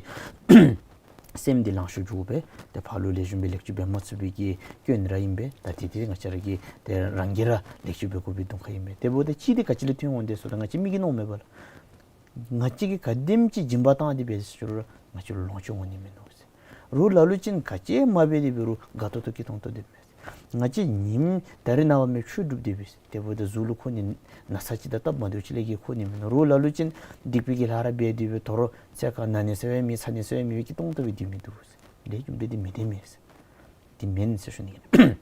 སེམས་འདི་ལང་ཤོར་འགྱོ་སྦེ་ཏེ་ཕར་ལུ་ལེགས་ཤོམ་སྦེ་ལེགས་བཅོས་འབད་མ་ཚུགས་པའི་གི་སྐྱོན་ར་ཨིན་པས། ད་དེ་དེ་ང་བཅས་ར་གིས་ཏེ་རང་གིས་ར་ལེགས་བཅོས་འབད་དགོ་པའི་གདོང་ཁར་ཨིན་པས། དེ་འབདཝ་ད་གཅིག་འདི་ག་ཅི་ལས་ཐོན་འོང་དེ་ཟེརཝ་ད་ང་བཅས་མི་གིས་མནོཝ་མས་པ་ལགས། ང་བཅས་ཀྱིས་ག་དེམ་ཅིག་སྦྱིན་པ་བཏང་སྟེ་འབད་ཟེར་རུང་ང་བཅས་ལུ་ལོངས་སྤྱོད་འོང་ནི་མིན་ནུག་ཟེར། རོགས་ལ་ལུ་ཅིག་ག་ཅི་མ་འབད་དེ་འབད་རུང་དགའ་ཏོག་ཏོ་སྐྱིད་ཏོང་ཏོ་སྡོདཔ་མས། ང་བཅས་ཉིནམ་ད་རིས་ནངས་པ་མེད་ཆོས་སྒྲུབ་སྡོད་པས། དེ་འབདཝ་ད་གཟུགས་ལུ་ཁོ་ནི་ན་ཚ་ཅིག་དང་སྟབས་མ་བདེཝ་ཅིག་ལས་ཀྱི་ཁོ་ནི་མིན་ནུག། རོགས་ལ་ལུ་ཅིག་སྡིག་པའི་གི་ལཱ་ར་འབད་དེ་འབད་དོ་རུང་ཚེ་ཁར་ན་ནི་ཟེར་བའི་མེད་ཚ་ནི་ཟེར་བའི་མེད་པའི་སྐྱིད་ཏོང་ཏོ་སྦེ་སྡོད་མི་འདུག་ཟེར། ལས་རྒྱུ་འབྲས་འདི་མི་བདེན་མས་ཟེར། འདི་མེན་ཟེར་ཞུ་ནི་ཨིན།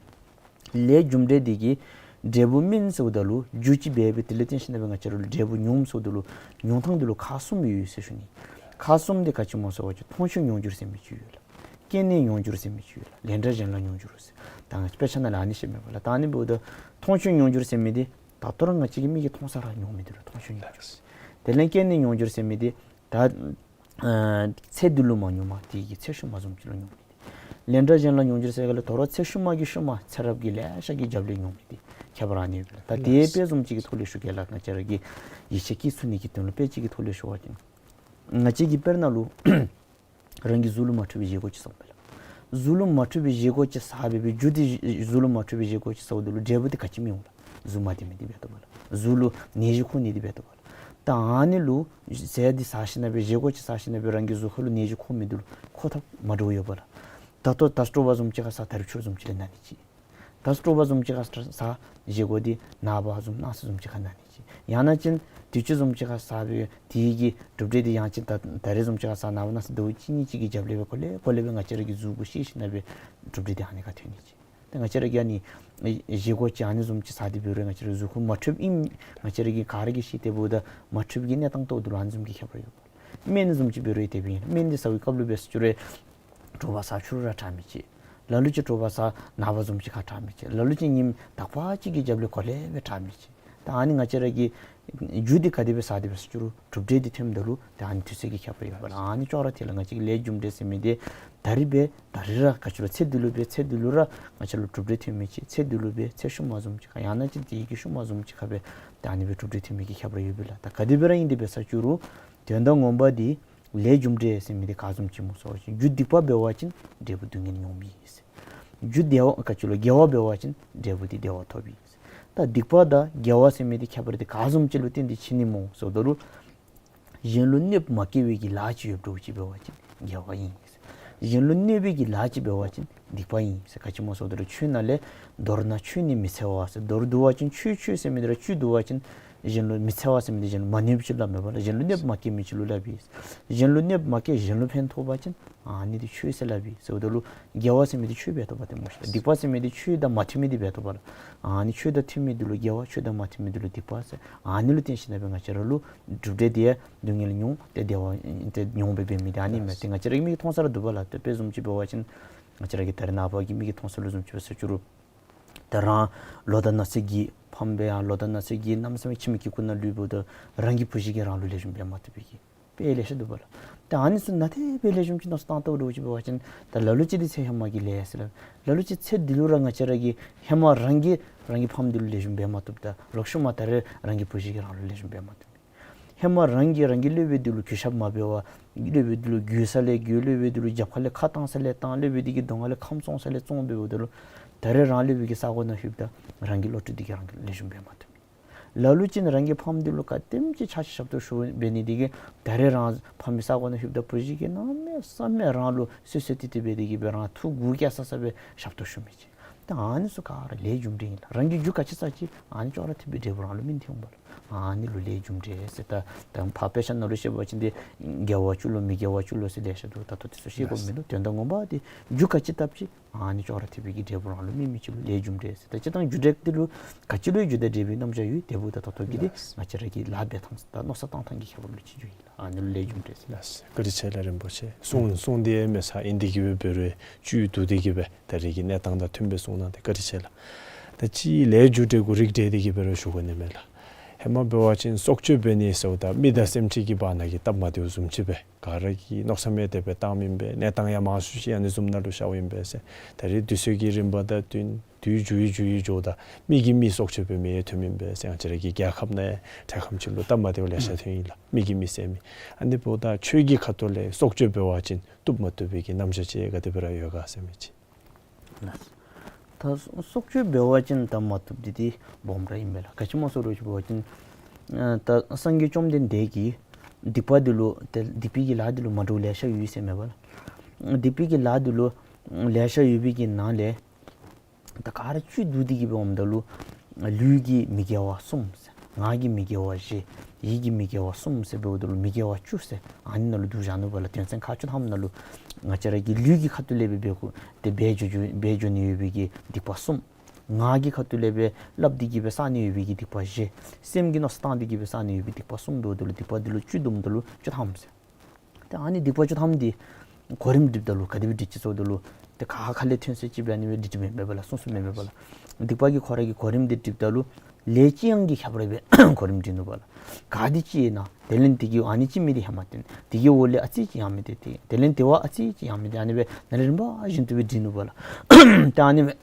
ལས་རྒྱུ་འབྲས་འདི་གིས་འབྲས་བུ་སྨིན་ཟེརཝ་ད་ལུ་རྒྱུ་ཅིག་འབད་སྦེ་དེ་ལས་བརྟེན་ཞིནམ་ལས་ང་བཅས་ར་ལུ་འབྲས་བུ་མྱོང་ཟེརཝ་ད་ལུ་མྱོང་ཐངས་འདི་ལུ་ཁག་གསུམ་ཡོད་ཟེར་ཞུ་ནི། ཁག་གསུམ་འདི་ག་ཅི་སྨོ་ཟེར་བ་ཅིན་མཐོང་ཆོས་མྱོང་འགྱུར་ཟེར་མི་ཅིག་ཡོད་ལགས། སྐྱེས་ནས་མྱོང་འགྱུར་ཟེར་མི་ཅིག་ཡོད་ལགས། ལན་གྲངས་གཞན་ལ་མྱོང་འགྱུར་ཟེར། ད་ང་བཅས་དཔེ་ཆ་ནང་ལུ་ཨ་ནི་བཤད་མས་པ་ལགས། ད་ཨ་ནི་འབདཝ་ད་མཐོང་ཆོས་མྱོང་འགྱུར་ཟེར་མི་འདི་ད་ལྟོ་ར་ང་བཅས་ཀྱི་མིག་གིས་མཐོང་ས་ར་མྱོང་མི་འདི་ལུ་མཐོང་ཆོས་མྱོང་འགྱུར་ཟེར། དེ་ལས་སྐྱེས་ནས་མྱོང་འགྱུར་ཟེར་མི་འདི་ད་ཨ་ཚེ་འདི་ལུ་མ་མྱོང་མ་དེ་གི་ཚེ་ཤུལ་མ་བཟུམ་ཅིག་ལུ་མྱོང་མི་འདི། ལན་གྲངས་གཞན་ལ་མྱོང་འགྱུར་ཟེར་ག་ལགས། དོ་རུང་ཚེ་ཤུལ་མ་གི་ཤུལ་མ་ཚེ་རབས་ཀྱི་ལེ་ཤ་གི་རྒྱབ་ལས་མྱོང་མི་འདི་ཁྱད་པར་ཨ་ནི་ཡོད་པས་ལགས། ད་དེ་དཔེ་བཟུམ་ཅིག་གི་ཐོག་ལས་ཞུ་གེ་ལགས། ང་བཅས་ར་གིས་ཡིད་ཆེས་བསྐྱེད་ཚུགས་ནི་གི་དོན་ལུ་དཔེ་ཅིག་གི་ཐོག་ལས་ཞུ་བ་ཅིན་ང་བཅས་ཀྱིས་དཔེར་ན་ལུ་རང་གི་གཟུགས་ལུ་མ་འཕྲོད་པའི་བཞེས་སྒོ་ཅིག་བཟའཝ་མས་ལགས། གཟུགས་ལུ་མ་འཕྲོད་པའི་བཞེས་སྒོ་ཅིག་བཟའ་སྦེ་སྦེ་རྒྱུ་འདི་གཟུགས་ལུ་མ་འཕྲོད་པའི་བཞེས་སྒོ་ཅིག་བཟའཝ་ད་ལུ་འབྲས་བུ་འདི་ག་ཅི་སྨིན་འོང་ལགས། གཟུགས་མ་བདེ་མི་འདི་འབད་དོ་པ་ལགས། གཟུགས་ལུ་ནད་གཞི་འཁོར་ནི་འདི་འབད་དོ་པ་ལགས། ད་ཨ་ནི་ལུ་ཟས་འདི་བཟའ་ཞིནམ་ལས་སྦེ་བཞེས་སྒོ་ཅིག་བཟའ་ཞིནམ་ལས་སྦེ་རང་གི་གཟུགས་ཁ་ལུ་ནད་གཞི་འཁོར་མི་འདི་ལུ་འཁོར་ཐབས་མ་འདྲཝ་ཡོད་པ་ལགས། ད་ལྟོ་ད་སྤྲོ་བ་བཟུམ་ཅིག་ཁར་བཟའ་ད་རིས་ཕྱི་རུ་བཟུམ་ཅིག་ལས་ན་ནི་ཅིག། ད་སྤྲོ་བ་བཟུམ་ཅིག་ཁར་བཟའ་བཞེས་སྒོ་འདི་ན་བ་བཟུམ་ན་ས་བཟུམ་ཅིག་ཁར་ན་ནི་ཅིག། ཡང་ན་ཅིན་དུས་ཅི་བཟུམ་ཅིག་ཁར་བཟའ་སྦེ་དེ་གི་གྲུབ་འབྲས་འདི་ཡང་ཅིན་ད་ད་རིས་བཟུམ་ཅིག་ཁར་བཟའ་ན་བ་ན་ས་ཟླཝ་གཅིག་གཉིས་ཅིག་གི་རྒྱབ་ལས་སྦེ་གོ་ལེ་གོ་ལེ་སྦེ་ང་བཅས་ར་གི་གཟུགས་པོ་ཤེས་ཞིནམ་ལས་སྦེ་གྲུབ་འབྲས་འདི་ཨ་ནི་ཁར་ཐོན་ནི་ཅིག། ད་ང་བཅས་ར་གིས་ཨ་ནི་བཞེས་སྒོ་ཅིག་ཨ་ནི་བཟུམ་ཅིག་བཟའ་སྟེ་འབད་རུང་ང་བཅས་ར་གཟུགས་ཁར་མ་འཕྲོདཔ་ཨིན། ང་བཅས་ར་གིས་ག་ར་གིས་ཤེས། དེ་འབདཝ་ད་མ་འཕྲོདཔ་གི་གནས་སྟངས་ཐོག་ཏུ་ལུ་ཨ་ནི་བཟུམ་གྱི་ཁྱད་པར་ཡོད་པ། སྨན་བཟུམ་ཅིག་འབད་རུང་དེ་སྦེ་ཨིན། སྨན་འདི་བཟའ་བའི་སྐབས་ལུ་འབད་ཟེར་ཅི་རུང་དྲོ་པ་བཟའ་ཕྱི་རུ་ར་དྲག་མི་ཅིག། ལ་ལུ་ཅིག་དྲོ་པ་བཟའ་ན་བ་བཟུམ་ཅིག་ཁར་དྲག་མི་ཅིག། ལ་ལུ་ཅིག་ཉིནམ་དག་པ་ཅིག་གི་རྒྱབ་ལས་གོ་ལེ་སྦེ་དྲག་མི་ཅིག། ད་ཨ་ནི་ང་བཅས་ར་གིས་རྒྱུ་འདི་ག་དེ་སྦེ་བཟའ་སྟེ་འབད་ཟེར་ཅི་རུང་གྲུབ་འབྲས་འདི་ཐོནམ་ད་ལུ་ད་ཨ་ནི་དུས་ཚོད་ཀྱི་ཁྱད་པར་ཡོད་པ་ལགས། ཨ་ནི་ཅོག་ར་འཐད་ལགས། ང་བཅས་ཀྱི་ལས་རྒྱུ་འབྲས་ཟེར་མི་འདི་ད་རིས་འབད་ད་རིས་ར་ག་ཅི་ལོ་ཚེ་འདི་ལུ་འབད་ཚེ་འདི་ལུ་ར་ང་བཅས་ལུ་གྲུབ་འབྲས་ཐོན་མི་ཅིག། ཚེ་འདི་ལུ་འབད་ཚེ་ཤུལ་མ་བཟུམ་ཅིག་ཁར་ཡང་ན་ཅིན་དེ་གི་ཤུལ་མ་བཟུམ་ཅིག་ཁར་འབད་ད་ཨ་ནི་སྦེ་གྲུབ་འབྲས་ཐོན་མི་གི་ཁྱད་པར་ཡོད་པས་ལགས། ད་ག་དེ་སྦེ་ར་ཨིན་ཏེ་འབད་ཟེར་ཅི་རུང་དོན་དག་ངོ་མ་འདི་ལས་རྒྱུ་འབྲས་ཟེར་མི་འདི་ག་བཟུམ་ཅིག་སྨོ་ཟེར་བ་ཅིན་རྒྱུ་སྡིག་པ་འབད་བ་ཅིན་འབྲས་བུ་སྡུག་བསྔལ་མྱོངམ་ཨིན་ཟེར། རྒྱུ་བདེ་བ་ག་ཅི་ལོ་དགེ་བ་འབད་བ་ཅིན་འབྲས་བུ་འདི་བདེ་བ་ཐོབ་ཨིན་ཟེར། ད་སྡིག་པ་དང་དགེ་བ་ཟེར་མི་འདི་ཁྱད་པར་འདི་ག་བཟུམ་ཅིག་ལུ་བརྟེན་ཏེ་ཕྱེ་ནི་སྨོ་ཟེརཝ་ད་ལུ་གཞན་ལུ་གནོདཔ་མ་བཀལ་བའི་གི་ལཱ་ཅིག་ཡོདཔ་འདྲཝ་ཅིག་འབད་བ་ཅིན་དགེ་བ་ཨིན་ཟེར། གཞན་ལུ་གནོད་པའི་གི་ལཱ་ཅིག་འབད་བ་ཅིན་སྡིག་པ་ཨིན་ཟེར། ག་ཅི་སྨོ་ཟེར་བ་ཅིན་ཆོས་ནང་ལས་མདོར་ན་ཆོས་ནི་མི་འཚེ་བ་ཟེར། མདོར་བསྡུ་བ་ཅིན་ཆོས་ཆོས་ཟེར་མི་འདི་ར་བཅུད་བསྡུ་བ་ཅིན་གཞན་ལུ་མི་འཚེ་བ་ཟེར་མི་འདི་གཞན་ལུ་མ་གནོད་པ་ཅིག་ལུ་སླབ་མས་པ་ལགས། གཞན་ལུ་གནོད་པ་མ་བཀལ་མི་ཅིག་ལུ་སླབ་ཨིན། གཞན་ལུ་གནོད་པ་མ་བཀལ་གཞན་ལུ་ཕན་ཐོགས་པ་ཅིན་ཨ་ནི་འདི་ཆོས་ཟེར་སླབ་ཨིན་ཟེར་བ་ད་ལུ་དགེ་བ་ཟེར་མི་འདི་ཆོས་འབད་བཏུབ་པ་ཏེ་སྨོ་ཤིག། སྡིག་པ་ཟེར་མི་འདི་ཆོས་དང་མ་མཐུན་མི་འདི་འབད་བཏུབ་པ་ལགས། ཨ་ནི་ཆོས་དང་མཐུན་མི་འདི་ལུ་དགེ་བ་ཆོས་དང་མ་མཐུན་མི་འདི་ལུ་སྡིག་པ་ཟེར། ཨ་ནི་ལུ་བརྟེན་ཞིནམ་ལས་ང་བཅས་ར་ལུ་གྲུབ་འབྲས་འདི་ཡང་སྡུག་བསྔལ་མྱོང་སྟེ་བདེ་བ་ཏེ་མྱོང་སྦེ་འབད་མི་འདི་ཨ་ནི་མས། ཏེ་ང་བཅས་ར་གི་མིག་གིས་མཐོང་ས་ར་འདུག་པ་ལགས། ཏེ་དཔེ་བཟུམ་ཅིག་འབད་བ་ཅིན་ང་བཅས་ར་གི་ད་རེས་ནངས་པ་གི་མིག་གིས་མཐོང་ས་ལུ་བཟུམ་ཅིག་འབད་ས་ཅིག་རུང་ད་རང་ལོ་དང་ན་ཚོད་ཀྱིས་ཕམ་སྦེ་ཡང་ལོ་དང་ན་ཚོད་ཀྱིས་གནམ་མེད་ས་མེད་ཁྱིམ་གྱི་ཁུག་ནང་ལུས་འབདཝ་ད་རང་གི་བུ་གཞི་གིས་རང་ལུ་ལེགས་ཤོམ་འབད་མ་བཏུབ་པའི་གི་དཔེ་ལེ་ཤ་འདུག་པ་ལགས། ཏེ་ཨ་ནི་ཚུ་ནང་ཏེ་དཔེ་ལེགས་ཤོམ་ཅིག་མནོ་བསམ་བཏང་བལྟཝ་ཅིག་འབད་བ་ཅིན་ད་ལ་ལུ་ཅིག་འདི་ཚེ་ཧེ་མ་གི་ལས་ཟེར་ལགས། ལ་ལུ་ཅིག་ཚེ་འདི་ལུ་ར་ང་བཅས་ར་གིས་ཧེ་མ་རང་གིས་རང་གི་ཕམ་འདི་ལུ་ལེགས་ཤོམ་འབད་མ་བཏུབ། ད་ལོག་ཤུལ་མ་ད་རེས་རང་གི་བུ་གཞི་གིས་རང་ལུ་ལེགས་ཤོམ་འབད་མ་བཏུབ། ཧེ་མ་རང་གིས་རང་གི་སློབ་དཔོན་འདི་ལུ་གུས་ཞབས་མ་འབད་བར་སློབ་དཔོན་འདི་ལུ་གུས་ས་ལས་གུས། སློབ་དཔོན་འདི་ལུ་རྒྱབ་ཁ་ལས་ཁ་བཏང་ས་ལས་བཏང་། སློབ་དཔོན་འདི་གི་གདོང་ཁ་ལས་ཁམས་བཙོང་ས་ལས་བཙོང་འབདཝ་ད་ལུ་ད་རེས་རང་སློབ་དཔོན་གྱི་ས་གོ་ནང་ལྷོདཔ་ད་རང་གི་སློབ་ཕྲུག་འདི་གིས་རང་ལུ་ལེགས་ཤོམ་འབད་མ་བཏུབ། ལ་ལུ་ཅིག་ནི་རང་གི་ཕམ་འདི་ལུ་ག་དེམ་ཅིག་ཕྱག་ཕྱི་ཞབས་ཏོག་ཞུ་འབད་ནི་འདི་གིས་ད་རེས་རང་ཕམ་གྱི་ས་གོ་ནང་ལྷོདཔ་ད་བུ་གཞི་གིས་གནམ་མེད་ས་མེད་རང་ལུ་བསོད་བསོད་ཏེ་ཏེ་འབད་དེ་གིས་སྦེ་རང་ཐུགས་མགུ་སྐྱེ་ས་ས་སྦེ་ཞབས་ཏོག་ཞུ་མི་ཅིག། ད་ཨ་ནི་ཚུ་ག་ར་ལས་རྒྱུ་འབྲས་ཨིན་ལགས། རང་གིས་རྒྱུ་ག་ཅི་བསགས་ཅི་ཨ་ནི་ཅོག་ར་འཐདཔ་སྦེ་འབྲས་བུ་རང་ལུ་སྨིན་ཏེ་འོང་པ་ལགས། ཨ་ནི་ལུ་ལས་རྒྱུ་འབྲས་ཟེར། ད་ད་ཕར་དཔེ་ཆ་ནང་ལུ་བཤད་པ་ཅིན་ཏེ་དགེ་བ་བཅུ་ལོ་མི་དགེ་བ་བཅུ་ལོ་ཟེར་ལེ་ཤ་འདུག། ད་ད་ལྟོ་འདི་ཚུ་བཤད་དགོཔ་མིན་འདུག། དོན་དག་ངོ་མ་འདི་རྒྱུ་ག་ཅི་བཏབ་ཅི་ཨ་ནི་ཅོག་ར་འཐདཔ་སྦེ་གི་འབྲས་བུ་རང་ལུ་སྨིན་མི་ཅིག་ལུ་ལས་རྒྱུ་འབྲས་ཟེར། ད་སྤྱིར་བཏང་རྒྱུ་འབྲས་འདི་ལུ་ག་ཅི་ལུ་རྒྱུ་དང་འབྲས་བུའི་རྣམ་གཞག་ཡོད། དེ་འབདཝ་ད་ད་ལྟོ་གི་འདི་ང་བཅས་ར་གིས་ལཱ་འབད་ཐངས་དང་མནོ་བསམ་བཏང་ཐངས་ཀྱི་ཁྱད་པར་ལུ་ཅིག་འགྱོཝ་ཨིན་ལགས། ཨ་ནི་ལུ་ལས་རྒྱུ་འབྲས་ཟེར། ལགས་སོ། བཀའ་དྲིན་ཆེ་ལགས་རིན་པོ་ཆེ། གསུང་གསུང་འདི་ཡང་མེད་ས་ཨིན་འདི་གིས་སྦེ་འབད་རུང་བཅུད་བསྡུ་སྟེ་གིས་སྦེ་ད་རེས་ཀྱི་གནས་སྟངས་དང་མཐུནམ་སྦེ་གསུངས་གནང་སྟེ་བཀའ་དྲིན་ཆེ་ལགས། ད་ཅི་ལས་རྒྱུ་འབྲས་གུ་རིགས་བསྒྲེས་ཏེ་གིས་འབད་རུང་ཞུ་དགོ་ནི་མས་ལགས། ཧེ་མ་འབད་བ་ཅིན་སྲོག་གཅོད་འབད་ནི་ཟེརཝ་ད་མི་དང་སེམས་ཅན་གྱི་བར་ན་གི་སྟབས་མ་བདེཝ་བཟུམ་ཅིག་སྦེ་ག་ར་གིས་མནོ་བསམ་ཡང་དེ་སྦེ་བཏངམ་ཨིན་པས། གནས་སྟངས་ཡང་མང་སུ་ཅིག་ཨ་ནི་བཟུམ་ནང་ལུ་ཤརཝ་ཨིན་པས་ཟེར། ད་རེས་དུས་ཚོད་ཀྱི་རིམ་པ་དང་བསྟུན་དུས་འགྱུར་བའི་འགྱུར་བའི་འགྱོཝ་ད་མི་གིས་མི་སྲོག་གཅོད་འབད་མི་ཡང་ཐོནམ་ཨིན་པས་ཟེར། ང་བཅས་ར་གི་རྒྱལ་ཁབ་ནང་ཡང་འཕྲལ་ཁམས་ཅིག་ལུ་སྟབས་མ་བདེཝ་ལེ་ཤ་ཐོན་ཡི་ལགས། མི་གིས་མི་བསད་མི། ཨ་ནི་འབདཝ་ད་ཆོས་ཀྱི་ཁ་ཐུག་ལས་སྲོག་གཅོད་འབད་བ་ཅིན་བཏུབ་མ་བཏུབ་པའི་གི་རྣམ་གཞག་ཅིག་ག་དེ་སྦེ་ར་ཡོད་ག་ཟེར་མི་ཅིག། ལགས། ད་སྲོག་གཅོད་འབད་བ་ཅིན་ད་མ་བཏུབ་འདི་འདི་སྦོམ་ར་ཨིན་པས་ལགས། ག་ཅི་སྨོ་ཟེར་བ་ཅིན་ཨ་ད་སངས་རྒྱས་བཅོམ་ལྡན་འདས་ཀྱིས་སྡིག་པ་འདི་ལུ་ཏེ་སྡིག་པའི་གི་ལཱ་འདི་ལུ་མ་འདྲཝ་ལེ་ཤ་ཡོད་ཟེར་མས་པ་ལགས། སྡིག་པའི་གི་ལཱ་འདི་ལུ་ལེ་ཤ་ཡོད་པའི་གི་ནང་ལས་ད་ག་ར་བཅུད་བསྡུ་སྟེ་གིས་སྦེ་འོངམ་ད་ལུ་ལུས་ཀྱི་མི་དགེ་བ་གསུམ་ཟེར། ངག་གི་མི་དགེ་བ་བཞི། ཡིད་ཀྱི་མི་དགེ་བ་གསུམ་ཟེར་འབདཝ་ད་ལུ་མི་དགེ་བ་བཅུ་ཟེར་ཨ་ནི་ནང་ལུ་བསྡུ་བཞག་ནུག་པ་ལགས། དོན་ཚན་ཁག་བཅུ་ཐམ་ནང་ལུ་ང་བཅས་ར་གི་ལུས་ཀྱི་ཁ་ཐུག་ལས་སྦེ་འབད་དགོ་སྟེ་འབད་འགྱོ་འབད་འགྱོ་ནི་ཡོད་པའི་གི་སྡིག་པ་གསུམ། ངག་གི་ཁ་ཐུག་ལས་སྦེ་སླབ་སྟེ་གིས་སྦེ་བསག་ནི་ཡོད་པའི་གི་སྡིག་པ་བཞི། སེམས་ཀྱིས་མནོ་བསམ་བཏང་སྟེ་གིས་སྦེ་བསག་ནི་ཡོད་པའི་སྡིག་པ་གསུམ་འབདཝ་ད་ལུ་སྡིག་པ་འདི་ལུ་བཅུད་བསྡུཝ་ད་ལུ་བཅུ་ཐམ་ཟེར། ཏེ་ཨ་ནི་སྡིག་པ་བཅུ་ཐམ་འདི་གོ་རིམ་སྒྲིགཔ་ད་ལུ་ག་དེ་སྦེ་སྒྲིག་ཅི་ཟེརཝ་ད་ལུ་ཏེ་ག་ཁ་ལས་ཐོན་ས་ཅིག་སྦེ་ཨ་ནི་སྦེ་སྒྲིག་སྒྲིགཔ་མེན་པས་པ་ལགས། གསུང་གསུངམ་མེན་པས་པ་ལགས། སྡིག་པ་གི་ཁོ་ར་གི་གོ་རིམ་འདི་སྒྲིགཔ་ད་ལུ་ལས་ཅི་ཡང་གི་ཁྱད་པར་སྦེ་གོ་རིམ་སྒྲིག་ནུག་པ་ལགས། ག་དེ་ཅིག་ཨིན་ན་དེ་ལས་དེ་གི་ཨ་ནི་ཅིག་མི་འདི་ཧེ་མ་བཏོན། དེ་གི་འོག་ལས་ཨ་ཙི་ཅིག་ཡང་མི་འདི་ཏེ་དེ་ལས་དེ་བ་ཨ་ཙི་ཅིག་ཡང་མི་འདི་ཨ་ནི་སྦེ་ནཱ་ལས་རིམ་པ་བཞིན་དུ་སྦེ་སྒྲིག་ནུག་པ་ལགས། ཏེ་ཨ་ནི་སྦེ་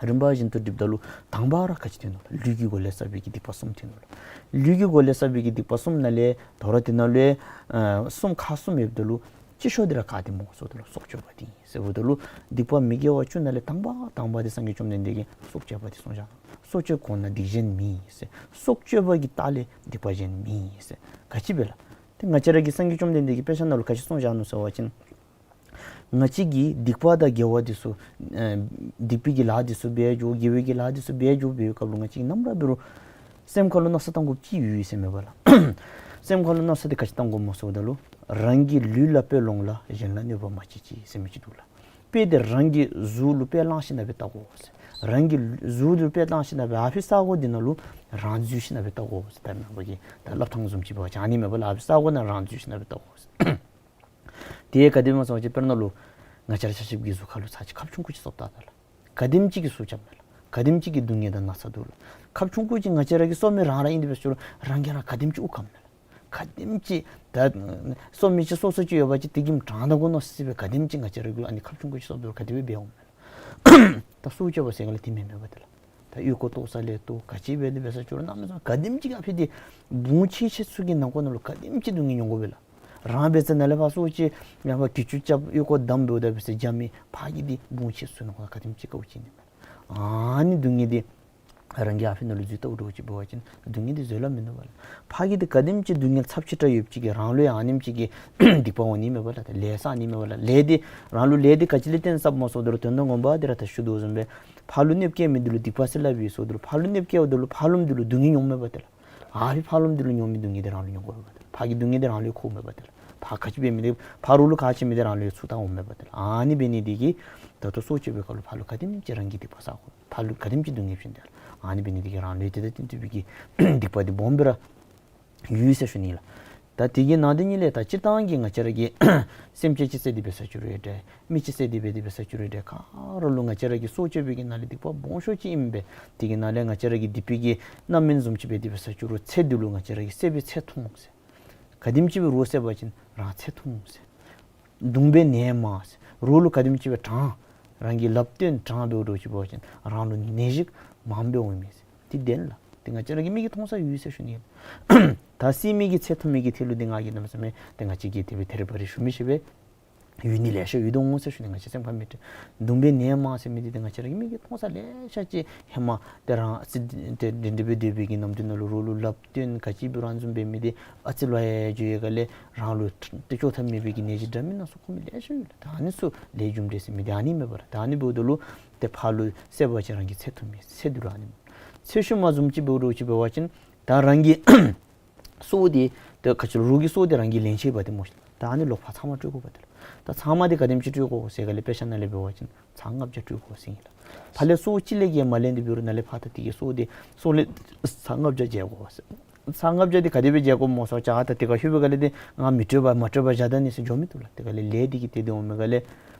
རིམ་པ་བཞིན་དུ་སྒྲིགཔ་ད་ལུ་དང་པ་ར་ག་ཅི་ཐོན་ནུག་ལགས། ལུས་ཀྱི་སྒོ་ལས་བསགས་པའི་གི་སྡིག་པ་གསུམ་ཐོན་ནུག་ལགས། ལུས་ཀྱི་སྒོ་ལས་བསགས་པའི་གི་སྡིག་པ་གསུམ་ནང་ལས་དོ་རུང་དེ་ནང་ལས་ཨ་གསུམ་ཁག་གསུམ་ཡོདཔ་ད་ལུ་ཅིག་ཤོས་འདི་ར་ག་དེ་སྨོ་ཟེརཝ་ད་ལུ་སྲོག་གཅོད་པ་འདི་ཨིན་ཟེརཝ་ད་ལུ་སྡིག་པ་མི་དགེ་བ་བཅུ་ནང་ལས་དང་པ་དང་པ་འདི་སངས་རྒྱས་བཅོམ་ལྡན་འདས་ཀྱིས་སྲོག་གཅོད་པ་འདི་གསུངས་བཞག། སྲོག་གཅོད་གོང་ན་སྡིག་གཞན་མེད་ཟེར། སྲོག་གཅོད་པ་གི་ལྟག་ལས་སྡིག་པ་གཞན་མེད་ཟེར། ག་ཅི་སྦེ་ལགས། ཏེ་ང་བཅས་ར་གི་སངས་རྒྱས་བཅོམ་ལྡན་འདས་ཀྱིས་དཔེ་ཆ་ནང་ལུ་ག་ཅི་གསུངས་བཞག་ནུག་ཟེར་བ་ཅིན་ང་བཅས་ཀྱིས་སྡིག་པ་དང་དགེ་བ་འདི་ཚུ་ཨེ་སྡིག་པའི་གི་ལཱ་འདི་ཚུ་འབད་འགྱོ། དགེ་བའི་གི་ལཱ་འདི་ཚུ་འབད་འགྱོ་འབད་བའི་སྐབས་ལུ་ང་བཅས་ཀྱིས་ནམ་ར་འབད་རུང་སེམས་ཁ་ལུ་མནོ་བསམ་བཏང་དགོཔ་ཅིག་ཡོད་ཟེར་མས་པ་ལགས། སེམས་ཁ་ལུ་མནོ་བསམ་འདི་ག་ཅི་བཏང་དགོཔ་སྨོ་ཟེརཝ་ད་ལུ་རང་གི་ལུས་ལ་དཔེ་ལོངས་ལ་གཞན་ལ་གནོད་པ་མ་བྱེད་ཅིག་ཟེར་མི་ཅིག་འདུག་ལགས། དཔེ་འདི་རང་གི་གཟུགས་ལུ་དཔེ་བླངས་ཞིནམ་ལས་སྦེ་བལྟ་དགོ་ཟེར། རང་གི་གཟུགས་ལུ་དཔེ་བླངས་ཞིནམ་ལས་སྦེ་ཨ་ཕི་ས་གོ་འདི་ནང་ལུ་རང་འཛུལ་ཞིནམ་ལས་སྦེ་བལྟ་དགོ་ཟེར། ད་རེས་ནངས་པ་གི་ད་སླབ་ཐངས་བཟུམ་ཅིག་འབད་བ་ཅིན་ཨ་ནི་མས་པ་ལགས། ཨ་ཕི་ས་གོ་ནང་རང་འཛུལ་ཞིནམ་ལས་སྦེ་བལྟ་དགོ་ཟེར། དེ་ག་དེ་སྨོ་ཟེར་བ་ཅིན་དཔེར་ན་ལུ་ང་བཅས་ར་ཆ་ཁྱབ་ཀྱི་གཟུགས་ཁ་ལུ་ཚར་གཅིག་ཁབ་ཆུང་ཀུ་ཅིག་སོར་བཏབ་ད་ལགས། ག་དེམ་ཅིག་གིས་སོར་རྐྱབ་མས་ལགས། ག་དེམ་ཅིག་གི་སྡུག་བསྔལ་དང་ན་ཚ་འདུག་ལགས། ཁབ་ཆུང་ཀུ་ཅིག་ང་བཅས་ར་གིས་སོར་མི་རང་ར་ཨིན། དེ་འབད་ཞུ་རུང་རང་གིས་རང་ག་དེམ་ཅིག་དབུགས་སྐམ་མས་ལགས། ག་དེམ་ཅིག་ད་སོར་མི་ཅིག་སོར་སོར་ཅིག་ཡོད་པ་ཅིན་དེ་གིས་དྲང་ད་གོ་མནོ་སི་སྦེ་ག་དེམ་ཅིག་ང་བཅས་ར་གིས་ཨ་ནི་ཁབ་ཆུང་ཀུ་ཅིག་སོར་དོ་ག་དེ་སྦེ་འབད་འོང་མས་ལགས། ད་སྲོག་གཅོད་པ་ཟེར་ག་ལས་དེ་མེན་མས་པ་ཏེ་ལགས། ད་ཨོལ་ཀོ་བཏོག་ས་ལས་བཏོག་ག་ཅི་འབད་དེ་འབད་ས་ཅིག་རུང་གནམ་མེད་ས་མེད་ག་དེམ་ཅིག་ཨ་ཕི་འདི་བུང་ཆེ་ཆེ་ཚུ་གི་ནང་ཁོག་ནང་ལུ་ག་དེམ་ཅིག་སྡུག་བསྔལ་མྱོང་དགོ་པས་ལགས། རང་འབད་ས་ནང་ལས་ཕར་སྲོག་གཅོད་ཡང་ཕར་གྱི་ཅུ་རྐྱབ་ཨོལ་ཀོ་བསྡམ་འབདཝ་ད་འབད་ས་རྒྱ་མི་ཕར་གི་འདི་བུང་ཆེ་ཚུ་ནང་ཁོག་ག་དེམ་ཅིག་དཀའཝ་སྤྱད་ནི་མས། ཨ་ནི་སྡུག་བསྔལ་འདི་ རང་གི་ཨ་ཕི་ནང་ལུ་འཛུལ་བལྟཝ་འདྲཝ་ཅིག་འབད་བ་ཅིན་སྡུག་བསྔལ་འདི་བཟོད་གླགས་མིན་འདུག་པ་ལགས། ཕར་གི་འདི་ག་དེམ་ཅིག་སྡུག་བསྔལ་ཚབས་ཆེ་དྲགས་ཡོདཔ་ཅིག་གིས་རང་ལུ་ཡང་ཨ་ནེམ་ཅིག་གི་སྡིག་པ་འོང་ནི་མས་པ་ལགས། ལས་འདི་རང་ལུ་ལས་འདི་ག་ཅི་ལས་བརྟེན་བསགསཔ་སྨོ་ཟེརཝ་ད་ལུ་དོན་དག་ངོ་མ་འདི་ར་ད་ཞུ་དོ་བཟུམ་སྦེ་ཕར་ལུ་གནོདཔ་བཀལ་མི་འདི་ལུ་སྡིག་པ་ཟེར་སླབ་ཨིན་ཟེརཝ་ད་ལུ་ཕར་ལུ་གནོདཔ་བཀལཝ་ད་ལུ་ཕར་ལུ་འདི་ལུ་སྡུག་བསྔལ་མྱོངམ་མས་པ་ཏེ་ལགས། ཨ་ཕི་ཕར་ལུ་འདི་ལུ་མྱོང་མི་སྡུག་བསྔལ་འདི་རང་ལུ་མྱོང་དགོ་པས་པ་ཏེ་ལགས། ཕར་གི་སྡུག་བསྔལ་འདི་རང་ལུ་འཁོརཝ་མས་པ་ཏེ་ལགས། ཕར་ག་ཅི་འབད་མི་འདི་ཕར་རོགས་ལུ་ག་ཅི་མི་འདི་རང་ལུ་ཚུར་བལྟ་འོངམ་མས་པ་ཏེ་ལགས། ཨ་ནི་འབད་ནི་འདི་གིས་ད་ལྟོ་སྲོག་གཅོད་པའི་སྐབས་ལུ་ཕར་ལུ་ག་དེམ་ཅིག་རང་གིས་སྡིག་པ་བསག་དགོ། ཕར་ལུ་ག་དེམ་ཅིག་སྡུག་བསྔལ་བྱིན་ཏེ་ལགས། ཨ་ནི་འབད་ནི་འདི་གིས་རང་ལུ་ཡང་དེ་དང་བསྟུན་པའི་གི་སྡིག་པ་འདི་སྦོམ་སྦེ་ར་ཡོད་ཟེར་ཞུ་ནི་ལགས། ད་དེ་གི་ནང་དོན་ཉིད་ལས་ད་སྤྱིར་བཏང་གི་ང་བཅས་ར་གིས་སེམས་ཅན་ཅིག་བསད་དེ་འབད་ས་ཅིག་རུང་འདྲ། མི་ཅིག་བསད་དེ་འབད་དེ་འབད་ས་ཅིག་རུང་འདྲ། ག་ར་ལུ་ང་བཅས་ར་གིས་སྲོག་གཅོད་པའི་གི་ནང་ལས་སྡིག་པ་སྦོམ་ཤོས་ཅིག་ཨིན་པས། དེ་གི་ནང་ལས་ང་བཅས་ར་གིས་སྡིག་པའི་གི་རྣམ་སྨིན་བཟུམ་ཅིག་འབད་དེ་འབད་ས་ཅིག་རུང་ཚེ་འདི་ལུ་ང་བཅས་ར་གིས་བསད་པའི་ཚེ་ཐུང་ཟེར། ག་དེམ་ཅིག་སྦེ་རོགས་བསད་པ་ཅིན་རང་ཚེ་ཐུང་ཟེར། གདུང་བས་ནད་མང་ཟེར། རོགས་ལུ་ག་དེམ་ཅིག་སྦེ་དྲང་། རང་གིས་ལགཔ་བཏོན་དྲང་འབདཝ་འདྲཝ་ཅིག་འབད་བ་ཅིན་རང་ལུ་ནད་གཞི་མངམ་སྦེ་འོང་མས་ཟེར། འདི་བདེན་ལགས། འདི་ང་བཅས་ར་གི་མིག་གིས་མཐོང་ས་ཡོད་ཟེར་ཞུ་ནི། ད་བསད་མི་གི་ཚེ་ཐུང་མི་གི་ཐད་ལུ་འདི་ང་གིས་གནམ་མེད་ས་མེད་འདི་ང་བཅས་ཀྱིས་དེ་སྦེ་ཐད་རི་བ་རི་ཞུ་མི་ཤེས་པས། ཡོད་ནི་ལེ་ཤ་ཡོད་དོ་འོང་ཟེར་ཞུ་ནི། ང་བཅས་སེམས་ཁར་མི་དྲན། གདུང་བས་ནད་མང་ཟེར་མི་འདི་ཏེ་ང་བཅས་ར་གི་མིག་གིས་མཐོང་ས་ལེ་ཤ་ཅིག་ཧེ་མ་ཏེ་རང་ཨ་ཙི་ཏེ་འདི་འདི་སྦེ་སྡོད་པའི་གི་ནམ་དུས་ནང་ལུ་རོགས་ལུ་ལགཔ་བཏོན་ག་ཅི་འབད་རུང་བཟུམ་འབད་མི་འདི་ཨ་ཙི་ལོག་ཡར་འགྱོ་བའི་སྒང་ལས་རང་ལུ་ཏེ་བཅོས་ཐབས་མེད་པའི་གི་ནད་གཞི་འདྲ་མིན་སྣ་ཚོགས་འཁོར་མི་ལེ་ཤ་ཡོད་ལགས། ད་ཨ་ནི་ཚུ་ལས་རྒྱུ་འབྲས་ཟེར་མི་འདི་ཨ་ནི་མས་པ་ལགས། ད་ཨ་ནི་འབདཝ་ད་ལུ་ཏེ་ཕར་ལུ་བསད་པ་ཅིན་རང་གི་ཚེ་ཐུང་མི་ཚེ་འདི་ལུ་ཨ་ནི་སྨོ། ཚེ་ཤུལ་མ་བཟུམ་ཅིག་འབདཝ་འདྲཝ་ཅིག་འབད་བ་ཅིན་ད་རང་གི་སྲོག་འདི་ཏེ་ག་ཅི་རོགས་ཀྱི་སྲོག་འདི་རང་གིས་ལེན་ཆི་འབད་དེ་སྨོ་ཤིག། ད་ཨ་ནི་ལོག་པ་ཚབ་མ་སྤྲོད་དགོ་པ་ཏེ་ལགས། ད་ཚབ་མ་འདི་ག་དེམ་ཅིག་སྤྲོད་དགོ་ཟེར་སྒང་ལས་དཔེ་ཆ་ནང་ལས་འབད་བ་ཅིན་ཚར་ལྔ་བརྒྱ་སྤྲོད་དགོ་ཟེར་ཨིན་ལགས། ཕར་ལས་སྲོག་གཅིག་ལས་བརྒལ་མ་ལེན་ཏེ་འབད་རུང་ནཱ་ལས་ཕར་ད་དེ་གི་སྲོག་འདི་སྲོག་ལས་ཚར་ལྔ་བརྒྱ་འཇལ་དགོ་ཟེར། ཚར་ལྔ་བརྒྱ་འདི་ག་དེ་སྦེ་འཇལ་དགོཔ་སྨོ་ཟེར་བ་ཅིན་ཨ་ད་དེ་ཁར་ལྷོད་པའི་སྒང་ལས་ཏེ་ང་མི་སྤྲོད་པར་མ་སྤྲོད་པར་བཞག་ད་ནི་ཟེར་འགྱོ་མི་བཏུབ་ལགས། དེ་སྒང་ལས་ལས་འདི་གིས་ཏེ་དེ་འོང་མི་སྒང་ལས་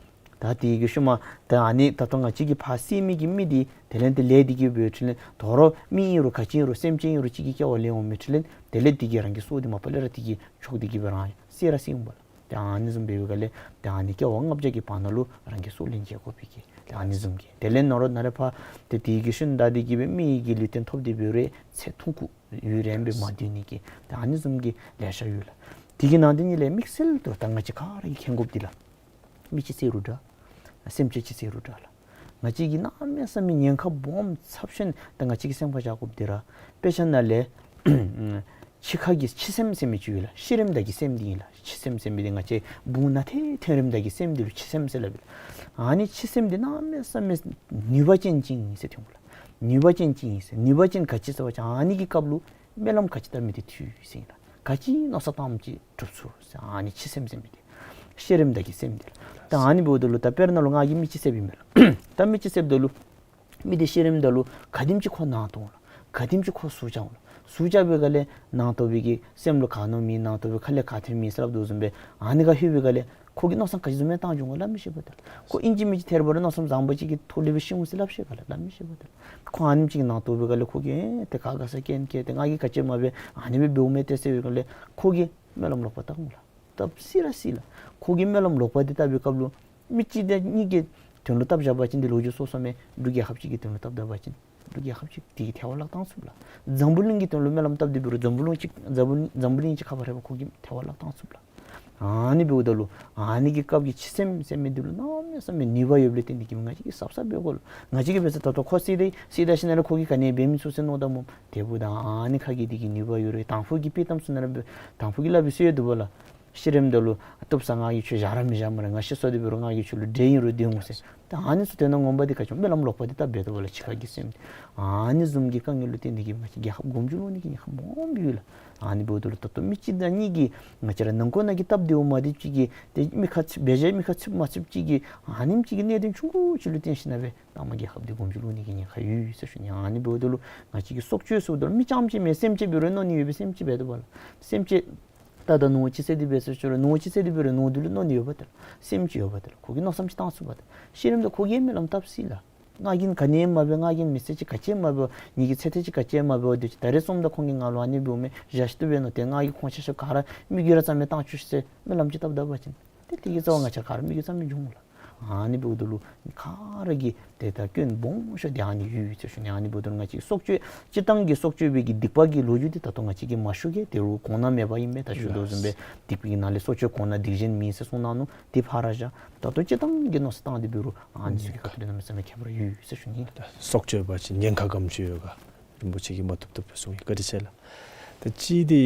ད་དེ་གི་ཤུལ་མ་ད་ཨ་ནི་ད་ལྟོ་ང་བཅས་ཀྱིས་ཕར་བསད་མི་གི་མི་འདི་དེ་ལས་ཏེ་ལས་འདི་གིས་འབད་འཕྲོ་ལས་དོ་རུང་མི་ཨིན་རུང་ག་ཅི་ཨིན་རུང་སེམས་ཅན་ཨིན་རུང་གཅིག་གི་སྐྱེ་བ་ལེན་འོང་མི་འཕྲོ་ལས་དེ་ལས་དེ་གིས་རང་གི་སྲོག་འདི་མ་པ་ལས་ར་དེ་གིས་ཆོག་འདི་གིས་སྦེ་རང་བསད་ར་བསད་འོང་པ་ལགས། ཏེ་ཨ་ནི་བཟུམ་འབད་བའི་སྒང་ལས་ཏེ་ཨ་ནི་སྐྱེ་བ་ལྔ་བརྒྱ་གི་བར་ན་ལུ་རང་གི་སྲོག་ལེན་འཇལ་དགོ་པའི་གི་ཏེ་ཨ་ནི་བཟུམ་གྱི་དེ་ལས་ནོར་ནཱ་ལས་ཕར་ཏེ་དེ་གི་ཤུལ་ད་དེ་གིས་སྦེ་མི་གི་ལུས་རྟེན་ཐོབ་སྟེ་འབད་རུང་ཚེ་ཐུང་ཀུ་ཡུན་རིངམོ་སྦེ་མ་སྡོད་ནི་གི་ཏེ་ཨ་ནི་བཟུམ་གྱི་ལེ་ཤ་ཡོད་ལགས། དེ་གི་ནང་དོན་ཉིད་ལས་དམིགས་བསལ་དུ་ད་ང་བཅས་ག་ར་གིས་མཁྱེན་དགོཔ་འདི་ལགས། མི་ཅིག་བསད་རུང་འདྲ། སེམས་ཅན་ཅིག་བསད་རུང་འདྲ་ལགས། ང་བཅས་ཀྱིས་གནམ་མེད་ས་མེད་ཉེན་ཁ་སྦོམ་ཚབས་ཆེན་ད་ང་བཅས་ཀྱིས་སེམས་ཁར་བཞག་དགོཔ་འདི་ར་དཔེ་ཆ་ནང་ལས་འཆི་ཁ་གི་འཆི་སེམས་ཟེར་མི་ཅིག་ཡོད་ལགས། ཤི་རནམ་ད་གི་སེམས་འདི་ཨིན་ལགས། འཆི་སེམས་ཟེར་མི་འདི་ང་བཅས་བུང་ནང་ཐོན་ཐོན་རནམ་ད་གི་སེམས་འདི་ལུ་འཆི་སེམས་ཟེར་སླབ་ཨིན་ལགས། ཨ་ནི་འཆི་སེམས་འདི་གནམ་མེད་ས་མེད་ནུས་པ་ཅན་ཅིག་ཨིན་ཟེར་ཐོན་དགོ་ལགས། ནུས་པ་ཅན་ཅིག་ཨིན་ཟེར། ནུས་པ་ཅན་ག་ཅི་ཟེར་བ་ཅིན་ཨ་ནི་གི་སྐབས་ལུ་སྨོན་ལམ་ག་ཅི་བཏབ་མི་འདི་ཐོབ་ཟེར་ཨིན་ལགས། ག་ཅི་མནོ་བསམ་བཏངམ་ཅིག་འགྲུབ་ཚུགས་ཟེར། ཨ་ནི་འཆི་སེམས་ཟེར་མི་འདི་ཤི་རནམ་ད་གི་སེམས་འདི་ལགས། ད་ཨ་ནི་འབདཝ་ད་ལུ་ད་དཔེར་ན་ལུ་ང་གིས་མི་ཅིག་བསདཔ་ཨིན་མས་ལགས། ད་མི་ཅིག་བསདཔ་ད་ལུ་མི་འདི་ཤི་རནམ་ད་ལུ་ག་དེམ་ཅིག་ཁོ་ནང་དོག་འོང་ལགས། ག་དེམ་ཅིག་ཁོ་ཟུག་བཅག་འོང་ལགས། ཟུག་བཅག་པའི་སྒང་ལས་ནང་དོག་པའི་གི་སེམས་ལུ་ག་མནོ་མི་ནང་དོག་པའི་ཁ་ལས་ག་ཐོན་མི་ཟེར་སླབ་དོ་བཟུམ་སྦེ་ཨ་ནི་ཁར་ལྷོད་པའི་སྒང་ལས་ཁོ་གིས་མནོ་བསམ་ག་ཅི་བཟུམ་མའི་བཏང་འགྱོ་འོང་ག་སླབ་མི་ཤེས་པ་ཏེ་ལགས། ཁོ་ཨིན་ཅི་མིན་ཅི་ཐད་རི་བ་རི་མནོ་བསམ་བཟང་པོ་ཅིག་གི་ཐོག་ལས་སྦེ་ཤི་འོང་ཟེར་སླབ་ཤེས་ག་ལགས། སླབ་མི་ཤེས་པ་ཏེ་ལགས། ཁོ་ཨ་ནེམ་ཅིག་གི་ནང་དོག་པའི་སྒང་ལས་ཁོ་གིས་ཨེ་ཏེ་ག་དགའ་ས་ཀྱེན་ཀྱེ་ཏེ་ང་གིས་ག་ཅི་མ་འབད་ཨ་ནི་སྦེ་འབདཝ་མས་ཏེ་ཟེར་བའི་སྒང་ལས་ཁོ་གིས་སྨོན་ལམ་ལོག་པ་བཏབ་འོང་ལགས། བཏབ་སྲིད་ར་སྲིད་ལགས། ཁོ་གིས་སྨོན་ལམ་ལོག་པ་འདི་བཏབ་པའི་སྐབས་ལུ་མི་གཅིག་དང་གཉིས་ཀྱི་དོན་ལུ་བཏབ་བཞག་པ་ཅིན་འདི་ལོ་རྒྱུས་སོ་སོ་མས། འབྲུག་རྒྱལ་ཁབ་ཅིག་གི་དོན་ལུ་བཏབ་ད་པ་ཅིན་འབྲུག་རྒྱལ་ཁབ་ཅིག་དེ་གིས་ཐལ་བ་བརླག་བཏང་ཚུགས་ལགས། འཛམ་བུ་གླིང་གི་དོན་ལུ་སྨོན་ལམ་བཏབ་སྟེ་འབད་རུང་འཛམ་བུ་གླིང་ཅིག་འཛམ་བུ་འཛམ་བུ་གླིང་ཅིག་ཁ་ཕར་རེ་བ་ཁོ་གིས་ཐལ་བ་བརླག་བཏང་ཚུགས་ལགས། ཨ་ནི་འབདཝ་ད་ལུ་ཨ་ནི་གི་སྐབས་ཀྱི་འཆི་སེམས་ཟེར་མི་འདི་ལུ་གནམ་མེད་ས་མེད་ནུས་པ་ཡོདཔ་ལས་བརྟེན་ཏེ་གིས་ང་བཅས་ཀྱིས་གཟབ་གཟབ་འབད་དགོ་ལགས། ང་བཅས་ཀྱིས་འབད་ས་ད་ལྟོ་ཁོ་བསད་དེ་བསད་ད་ཞིནམ་ལས་ཁོ་གིས་ག་ནི་འབད་མི་ཚུགས་ཟེར་མནོཝ་ད་སྨོ། དེ་འབདཝ་ད་ཨ་ནི་ཁ་གི་འདི་གི་ནུས་པ་ཡོད་རུང་དང་ཕུ་གིས་དཔེ་གཏམ་ཚུ་ནང་ར་འབད་དང་ཕུ་གི་སླབ་པའི་སྲོལ་ཡོད་འདུག་པ་ལགས། ཤི་རནམ་ད་ལུ་བཏུབ་ས་ང་གིས་ཁྱོད་བཞག་ར་མི་བཞག་སྨ་རེ། ང་ཤི་སོང་སྟེ་འབད་རུང་ང་གིས་ཁྱོད་ལུ་འདྲེ་ཨིན་རུང་སྡོད་འོང་ཟེར། ད་ཨ་ནི་ཚུ་དོན་དག་ངོ་མ་འདི་ག་ཅི་སྨོ་སྨོན་ལམ་ལོག་པ་འདི་བཏབ་འབད་དོ་བ་ལགས། འཆི་ཁ་གི་སེམས་འདི། ཨ་ནི་བཟུམ་གྱི་དཀའ་ངལ་ལུ་བརྟེན་ཏེ་གིས་ང་བཅས་རྒྱལ་ཁབ་མགོ་མཇུག་ལོག་ནི་གི་ཉེན་ཁ་སྦོམ་ཡོད་ལགས། ཨ་ནི་འབདཝ་ད་ལུ་ད་ལྟོ་མི་གཅིག་དང་གཉིས་ཀྱིས་ང་བཅས་ར་ནང་འཁོད་ནང་གི་སྟབས་བདེཝ་མ་བདེཝ་ཅིག་གིས་ཏེ་མི་ཁ་ཚིག་འབད་བཞག་མི་ཁ་ཚིག་མ་ཚིགཔ་ཅིག་གིས་ཨ་ནེམ་ཅིག་གི་གནད་དོན་ཆུང་ཀུ་ཅིག་ལུ་བརྟེན་ཞིནམ་ལས་ནང་མ་རྒྱལ་ཁབ་འདི་མགོ་མཇུག་ལོག་ནི་གི་ཉེན་ཁ་ཡོད་ཟེར་ཞུ་ནི། ཨ་ནི་འབདཝ་ད་ལུ་ང་བཅས་ཀྱིས་སྲོག་གཅོད་ཟེརཝ་ད་ལུ་མི་རྐྱངམ་ཅིག་མེན། སེམས་ཅན་འབད་རུང་མནོ་ནི་ཡོད་པས། སེམས་ཅན་འབད་དོ་བ་ལགས། སེམས་ཅན་ད་ད་ནོར་ཅིག་བསད་དེ་འབད་ཟེར་ཞུ་རུང་ནོར་ཅིག་བསད་དེ་འབད་རུང་ནོར་འདི་ལུ་མནོ་ནི་ཡོད་པ་ཏེ་ལགས། སེམས་ཅིག་ཡོད་པ་ཏེ་ལགས། ཁོ་གིས་མནོ་བསམ་ཅིག་བཏང་ཚུགས་པ་ཏེ་ལགས། ཤི་རནམ་ད་ཁོ་གིས་སྨོན་ལམ་བཏབ་སྲིད་ལགས། ང་གིས་ག་ནི་མ་འབད། ང་གིས་མི་ཚེ་ཅིག་ག་ཅི་མ་འབད། ངེ་གི་ཚེ་ཐེངས་ཅིག་ག་ཅི་མ་འབད་དེ་ཅིག་ད་རེས་སོངམ་ད་ཁོང་གིས་ང་ལུ་ཨ་ནི་འབདཝ་མས་བཞག་ཤིག་ཏུ་འབད་མནོ་སྟེ་ང་གིས་ཁོང་ཆ་ཁྱབ་ག་ར་མི་རྒྱུད་ར་རྩ་མེད་བཏང་བཅུག་ཟེར་སྨོན་ལམ་ཅིག་བཏབ་ད་པ་ཅིན་ཏེ་དེ་གི་རྩ་བ་ང་བཅས་ག་ར་མི་རྒྱུད་རྩ་མེད་འགྱོ་འོང་ལགས། ཨ་ནི་འབདཝ་ད་ལུ་ག་ར་གིས་ཏེ་ད་སྐྱོན་སྦོམ་ཤོས་འདི་ཨ་ནི་ཡོད་ཟེར་ཞུ་ནི། ཨ་ནི་འབདཝ་ད་ལུ་ང་བཅས་སྲོག་གཅོད་སྤྱིར་བཏང་གི་སྲོག་གཅོད་པའི་གི་སྡིག་པ་གི་ལོ་རྒྱུས་འདི་ད་ལྟོ་ང་བཅས་ཀྱིས་མ་ཞུ་གེ། དེ་རུང་གོང་ན་མེད་པ་ཨིན་པས། ད་ཞུ་དོ་བཟུམ་སྦེ་སྡིག་པའི་གི་ནང་ལས་སྲོག་གཅོད་གོང་ན་སྡིག་གཞན་མེད་ཟེར་གསུངས་གནང་ནུག། དེ་ཕར་བཞག། ད་ལྟོ་སྤྱིར་བཏང་གི་མནོ་བསམ་བཏང་སྟེ་འབད་རུང་ཨ་ནི་ཚུ་གི་ཁ་ཐུག་ལས་གནམ་མེད་ས་མེད་ཁྱད་པར་ཡོད་ཟེར་ཞུ་ནི་ལགས། སྲོག་གཅོད་པ་ཅིན་ཉེན་ཁ་ག་དེམ་ཅིག་ཡོད་ག་རིན་པོ་ཆེ་གིས་མ་བཏུབ་བཏུབ་སྦེ་གསུངས་ཡི། བཀའ་དྲིན་ཆེ་ལགས། ད་ཅི་འདི་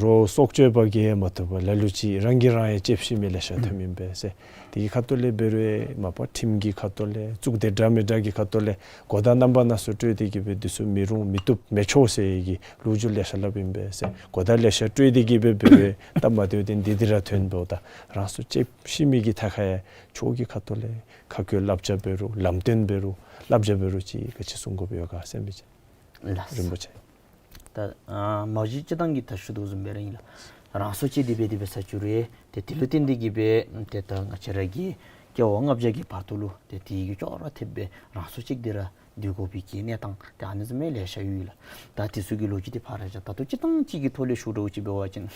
རོགས་སྲོག་གཅོད་པ་གིས་མ་བཏུབ་པར་ལ་ལུ་ཅིག་རང་གིས་རང་ཡང་ལྕེབས་ཤི་མི་ལེ་ཤ་ཐོནམ་ཨིན་པས་ཟེར། དེ་གི་ཁ་ཐུག་ལས་འབད་རུང་མ་པ་ཁྲིམས་ཀྱི་ཁ་ཐུག་ལས་གཙུག་སྡེ་འདྲ་མི་འདྲ་གི་ཁ་ཐུག་ལས་གོ་བརྡ་རྣམ་པ་སྣ་ཚོགས་སྤྲོད་དེ་གིས་སྦེ་འདི་ཚུ་མི་རུང་མི་བཏུབ་མི་ཆོག་ཟེར་གྱི་ལོ་རྒྱུས་ལེ་ཤ་སླབ་ཨིན་པས་ཟེར། གོ་བརྡ་ལེ་ཤ་སྤྲོད་དེ་གིས་སྦེ་འབད་རུང་སྟབས་མ་བདེཝ་འདི་འདི་ར་ཐོན་འབདཝ་ད་རང་སྲོག་ལྕེབས་ཤི་མི་གི་ཐད་ཁར་ཡང་ཆོས་ཀྱི་ཁ་ཐུག་ལས་ཁ་བཀོད་བསླབ་བྱ་འབད་རུང་ལམ་སྟོན་འབད་རུང་བསླབ་བྱ་འབད་རུང་ཅིག་ག་ཅི་གསུང་དགོཔ་ཡོད་ག་ཟེར་མི་ཅིག། ལགས། རིན་པོ་ཆེ། ད་ཨ་མ་གཞི་སྤྱིར་བཏང་གི་ད་ཞུ་དོ་བཟུམ་སྦེ་ར་ཨིན་ལགས། རང་སྲོག་བཅད་དེ་སྦེ་དེ་སྦེ་ས་བཅུག་རུང་ཏེ་དེ་ལུ་བརྟེན་ཏེ་གིས་སྦེ་ཏེ་ད་ང་བཅས་ར་གི་སྐྱེ་བ་ལྔ་བརྒྱ་གི་བར་དུ་ལུ་ཏེ་དེ་གི་ཅོག་ར་འཐདཔ་སྦེ་རང་སྲོག་བཅད་དེ་ར་སྡོད་དགོ་པའི་གི་གནས་སྟངས་ཏེ་ཨ་ནི་བཟུམ་མའི་ལེ་ཤ་ཡོད་ལགས། ད་དེ་ཚུ་གི་ལོ་རྒྱུས་འདི་ཕར་ར་བཞག། ད་ལྟོ་སྤྱིར་བཏང་ཅིག་གི་ཐོག་ལས་ཞུ་དགོཔ་ཅིག་འབད་བ་ཅིན་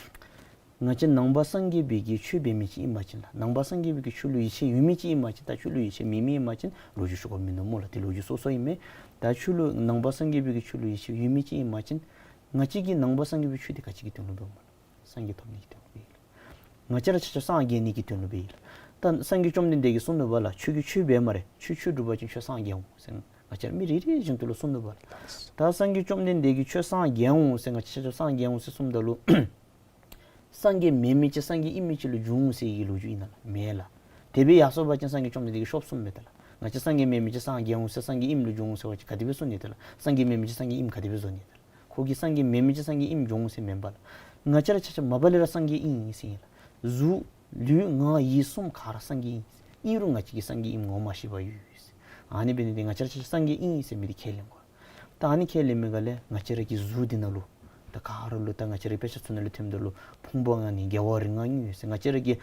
ང་བཅས་ནང་པ་སངས་རྒྱས་པའི་གི་ཆོས་འབད་མི་ཅིག་ཨིན་པ་ཅིན་ལགས། ནང་པ་སངས་རྒྱས་པའི་གི་ཆོས་ལུ་ཡིད་ཆེས་ཡོད་མི་ཅིག་ཨིན་པ་ཅིན། ད་ཆོས་ལུ་ཡིད་ཆེས་མེད་མི་ཨིན་པ་ཅིན་ལོ་རྒྱུས་ཞུ་དགོཔ་མིན་འདུག་སྨོ་ལགས། དེ་ལོ་རྒྱུས་སོ་སོ་ཨིན་མས། ད་ཆོས་ལུ་ནང་པ་སངས་རྒྱས་པའི་གི་ཆོས་ལུ་ཡིད་ཆེས་ཡོད་མི་ཅིག་ཨིན་པ་ཅིན་ང་བཅས་ཀྱིས་ནང་པ་སངས་རྒྱས་པའི་ཆོས་འདི་ག་ཅི་གི་དོན་ལུ་འབདཝ་སྨོ་ལགས། སངས་རྒྱས་ཐོབ་ནི་གི་དོན་ལུ་འབད་ཡི་ལགས། ང་བཅས་ར་ཆ་ཁྱབ་སངས་རྒྱས་ནི་གི་དོན་ལུ་འབད་ཡི་ལགས། ད་སངས་རྒྱས་བཅོམ་ལྡན་འདས་ཀྱིས་གསུངས་ནུག་པ་ལགས། ཁྱོད་ཀྱིས་ཆོས་འབད་སྨ་རེ། ཁྱོད་ཆོས་སྒྲུབ་པ་ཅིན་ཁྱོད་སངས་རྒྱས་འོང་ཟེར་ང་བཅས་ར་མི་རེ་རེ་བཞིན་དུ་ལུ་གསུངས་ནུག་པ་ལགས། ད་སངས་རྒྱས་བཅོམ་ལྡན་འདས་ཀྱིས་ཁྱོད་སངས་རྒྱས་འོང་ཟེར་ང་བཅས་ཆ་ཁྱབ་སངས་རྒྱས་འོང་ཟེར་གསུངམ་ད་ལུ་སངས་རྒྱས་མེན་མི་ཅིག་སངས་རྒྱས་ཨིན་མི་ཅིག་ལུ་འགྱུར་འོང་ཟེར་གྱི་ལོ་རྒྱུས་ཨིན་ན་ལགས། མེན་ལགས། དེ་སྦེ་ཡར་སོང་པ་ཅིན་སངས་རྒྱས་བཅོམ་ལྡན་འདས་ཀྱིས་ཤོབ་གསུངམ་མས་ད་ལགས། ང་བཅས་སངས་རྒྱས་མེན་མི་ཅིག་སངས་རྒྱས་འོང་ཟེར་སངས་རྒྱས་ཨིནམ་ལུ་འགྱུར་འོང་ཟེར་བ་ཅིན་ག་དེ་སྦེ་གསུང་ནི་ད་ལགས། སངས་རྒྱས་མེན་མི་ཅིག་སངས་རྒྱས་ཨིནམ་ག་དེ་སྦེ་བཟོ་ནི་ད་ལགས། ཁོ་གིས་སངས་རྒྱས་མེན་མི་ཅིག་སངས་རྒྱས་ཨིནམ་འགྱུར་འོང་ཟེར་མེན་པ་ལགས། ང་བཅས་ར་ཆ་ཁྱབ་མ་པ་ལས་ར་སངས་རྒྱས་ཨིན་ཟེར་ཨིན་ལགས། གཟུགས་ལུས་ངག་ཡིད་གསུམ་ག་ར་སངས་རྒྱས་ཨིན། ཨིན་རུང་ང་བཅས་ཀྱིས་སངས་རྒྱས་ཨིནམ་ངོ་མ་ཤེས་པར་ཡོད་ཟེར། ཨ་ནི་འབད་ནི་འདི་ང་བཅས་ར་ཆ་ཁྱབ་སངས་རྒྱས་ཨིན་ཟེར་མི་འདི་ཁས་ལེན་དགོ། ད་ཨ་ནི་ཁས་ལེན་མི་ག་ལས་ང་བཅས་ར་གི་གཟུགས་འདི་ནང་ལུ་ད་ག་ར་ལུ་ད་ང་བཅས་ར་དཔེ་ཆ་ཚུ་ནང་ལུ་ཐོནམ་ད་ལུ་ཕུང་པོ་ལྔ་ནི་རྒྱལ་བ་རིགས་ལྔ་ཡོད་ཟེར། ང་བཅས་ར་གི་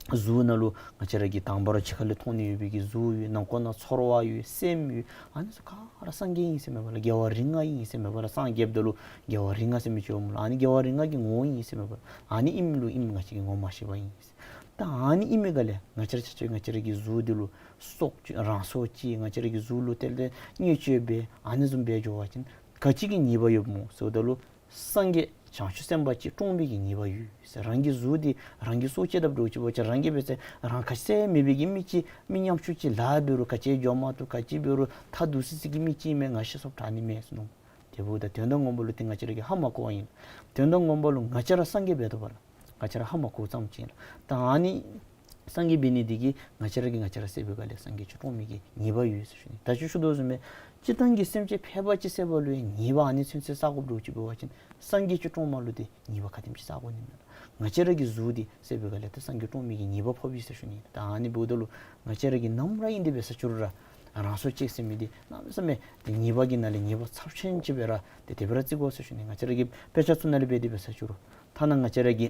གཟུགས་ནང་ལུ་ང་བཅས་ར་གི་དང་པ་ར་ཕྱི་ཁ་ལས་མཐོང་ནི་ཡོད་པའི་གི་གཟུགས་ཡོད། ནང་ཁོག་ནང་ཚོར་བ་ཡོད། སེམས་ཡོད། ཨ་ནི་ཚུ་ག་ར་སངས་རྒྱས་ཨིན་ཟེར་མེན་པ་ལགས། རྒྱལ་བ་རིགས་ལྔ་ཨིན་ཟེར་མེན་པ་ལགས། སངས་རྒྱསཔ་ད་ལུ་རྒྱལ་བ་རིགས་ལྔ་ཟེར་མི་ཅིག་འོངམ་ལགས། ཨ་ནི་རྒྱལ་བ་རིགས་ལྔ་གི་ངོ་བོ་ཨིན་ཟེར་མེན་པ་ལགས། ཨ་ནི་ཨིནམ་ལུ་ཨིནམ་ང་བཅས་ཀྱིས་ངོ་མ་ཤེས་པར་ཨིན་ཟེར། ད་ཨ་ནི་ཨིན་མི་ག་ལས་ང་བཅས་ར་ཆ་ཁྱབ་ང་བཅས་ར་གི་གཟུགས་འདི་ལུ་སྲོག་གཅོད་རང་སྲོག་བཅད་ང་བཅས་ར་གི་གཟུགས་ལུ་ཏེ་ལས་བརྙས་བཅོས་འབད་ཨ་ནི་བཟུམ་འབད་འགྱོ་བ་ཅིན་ག་ཅི་གི་ཉེས་པ་ཡོདཔ་སྨོ་ཟེརཝ་ད་ལུ་སངས་རྒྱས་བྱང་ཆུབ་སེམས་དཔའ་ཅིག་བཀྲོངས་པའི་གི་ཉེས་པ་ཡོད་ཟེར། རང་གི་གཟུགས་འདི་རང་གིས་སྲོག་བཅད་དཔ་འདྲཝ་ཅིག་འབད་བ་ཅིན་རང་གིས་འབད་ཟེར་རང་ཁ་ཟས་མེད་པའི་གི་མི་ཅིག་མི་ཉམ་ཆུང་ཅིག་ལཱ་འབད་རུང་ག་ཅི་འགྱོ་མ་བཏུབ་ག་ཅི་འབད་རུང་ཐ་དུས་སི་སི་གི་མི་ཅིག་མས་ང་ཤི་སོངམ་དྲག་ནི་མས་ཟེར་མནོ། དེ་འབདཝ་ད་དོན་དག་ངོ་མ་ལུ་ཏེ་ང་བཅས་ར་གིས་ཧ་མ་གོཝ་ཨིན། དོན་དག་ངོ་མ་ལུ་ང་བཅས་ར་སངས་རྒྱས་འབད་དོ་བ་ལགས། ང་བཅས་ར་ཧ་མ་གོཝ་ཙམ་ཅིག་ལགས། ད་ཨ་ནི་སངས་རྒྱས་འབད་ནི་འདི་གིས་ང་བཅས་ར་གིས་ང་བཅས་ར་བསད་པའི་ག་ལས་སངས་རྒྱས་ཅིག་བཀྲོངས་མི་གི་ཉེས་པ་ཡོད་ཟེར་ཞུ་ནི། ད་ཅི་ཞུ་དོ་བཟུམ་སྦེ་སྤྱིར་བཏང་གི་སེམས་ཅན་ཕལ་པ་ཅིག་བསད་པ་ལུ་ཡང་ཉེས་པ་ཨ་ནི་ཚུན་ཚོད་བསག་དགོཔ་འདྲཝ་ཅིག་འབད་བ་ཅིན་སངས་རྒྱས་ཅིག་བཀྲོངསམ་ལུ་ཏེ་ཉེས་པ་ག་དེམ་ཅིག་བསག་དགོ་ནི་མས་ལགས། ང་བཅས་ར་གི་གཟུགས་འདི་བསད་པའི་ག་ལས་ཏེ་སངས་རྒྱས་བཀྲོངས་མི་གི་ཉེས་པ་ཕོག་པས་ཟེར་ཞུ་ནི། ད་ཨ་ནི་འབདཝ་ད་ལུ་ང་བཅས་ར་གིས་ནམ་ར་ཨིན་ཏེ་འབད་ས་ཅིག་རུང་ར་རང་སྲོག་བཅད་ཟེར་མི་འདི་གནམ་མེད་ས་མེད་ཏེ་ཉེས་པ་གི་ནང་ལས་ཉེས་པ་ཚབས་ཆེན་ཅིག་སྦེ་ར་ཏེ་དེ་སྦེ་ར་བརྩི་དགོ་ཟེར་ཞུ་ནི། ང་བཅས་ར་གི་དཔེ་ཆ་ཚུ་ནང་ལས་འབད་དེ་འབད་ས་ཅིག་རུང་ཐ་ན་ང་བཅས་ར་གི་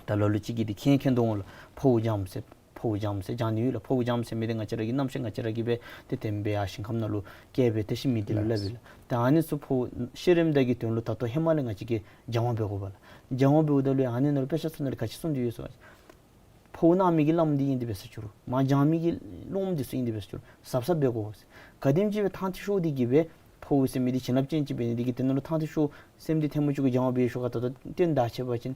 ད་ལ་ལུ་ཅིག་གིས་འདི་མཁྱེན་མཁྱེན་དོ་འོང་ལགས། ཕོཝ་འཇམ་ཟེར་ཕོཝ་འཇམ་ཟེར་འཇམ་ནི་ཡོད་ལགས། ཕོཝ་འཇམ་ཟེར་མི་འདི་ང་བཅས་ར་གིས་རྣམ་ཤེས་ང་བཅས་ར་གིས་འབད་དེ་དེམ་སྦེ་ཡར་ཞིང་ཁམས་ནང་ལུ་སྐྱེས་སྦེ་ཏེ་ཤི་མི་འདི་ལུ་སླབ་ཨིན་ལགས། ད་ཨ་ནི་ཚུ་ཕོཝ་ཤི་རནམ་ད་གི་དོན་ལུ་ད་ལྟོ་ཧེ་མ་ལས་ང་བཅས་ཀྱིས་སྦྱང་བ་འབད་དགོ་པ་ལགས། སྦྱང་བ་འབདཝ་ད་ལུ་ཨ་ནི་ནང་ལུ་དཔེ་ཆ་ཚུ་ནང་ལུ་ག་ཅི་གསུངས་ཏེ་ཡོད་ཟེར་བ་ཕོཝ་གནག་མི་གི་བླམ་འདི་ཨིན་ཏེ་འབད་ས་ཅིག་རུང་མར་འཇམ་མི་གི་སློབམ་འདི་ཚུ་ཨིན་ཏེ་འབད་ས་ཅིག་རུང་གཟབ་གཟབ་འབད་དགོ་ཟེར། ག་དེམ་ཅིག་སྦེ་ཐང་ཐིག་ཤོར་ཏེ་གིས་སྦེ་ཕོཝ་ཟེར་མི་འདི་བྱིན་རླབས་ཅན་ཅིག་འབད་ནི་འདི་གིས་དེ་ནང་ལུ་ཐང་ཐིག་ཤོར་སེམས་འདི་ཐལ་མོ་སྐྱེས་ཀྱི་སྦྱང་བ་འབད་ཤོག་ག་ད་ལྟོ་སྟོན་ད་ཆད་པ་ཅིན་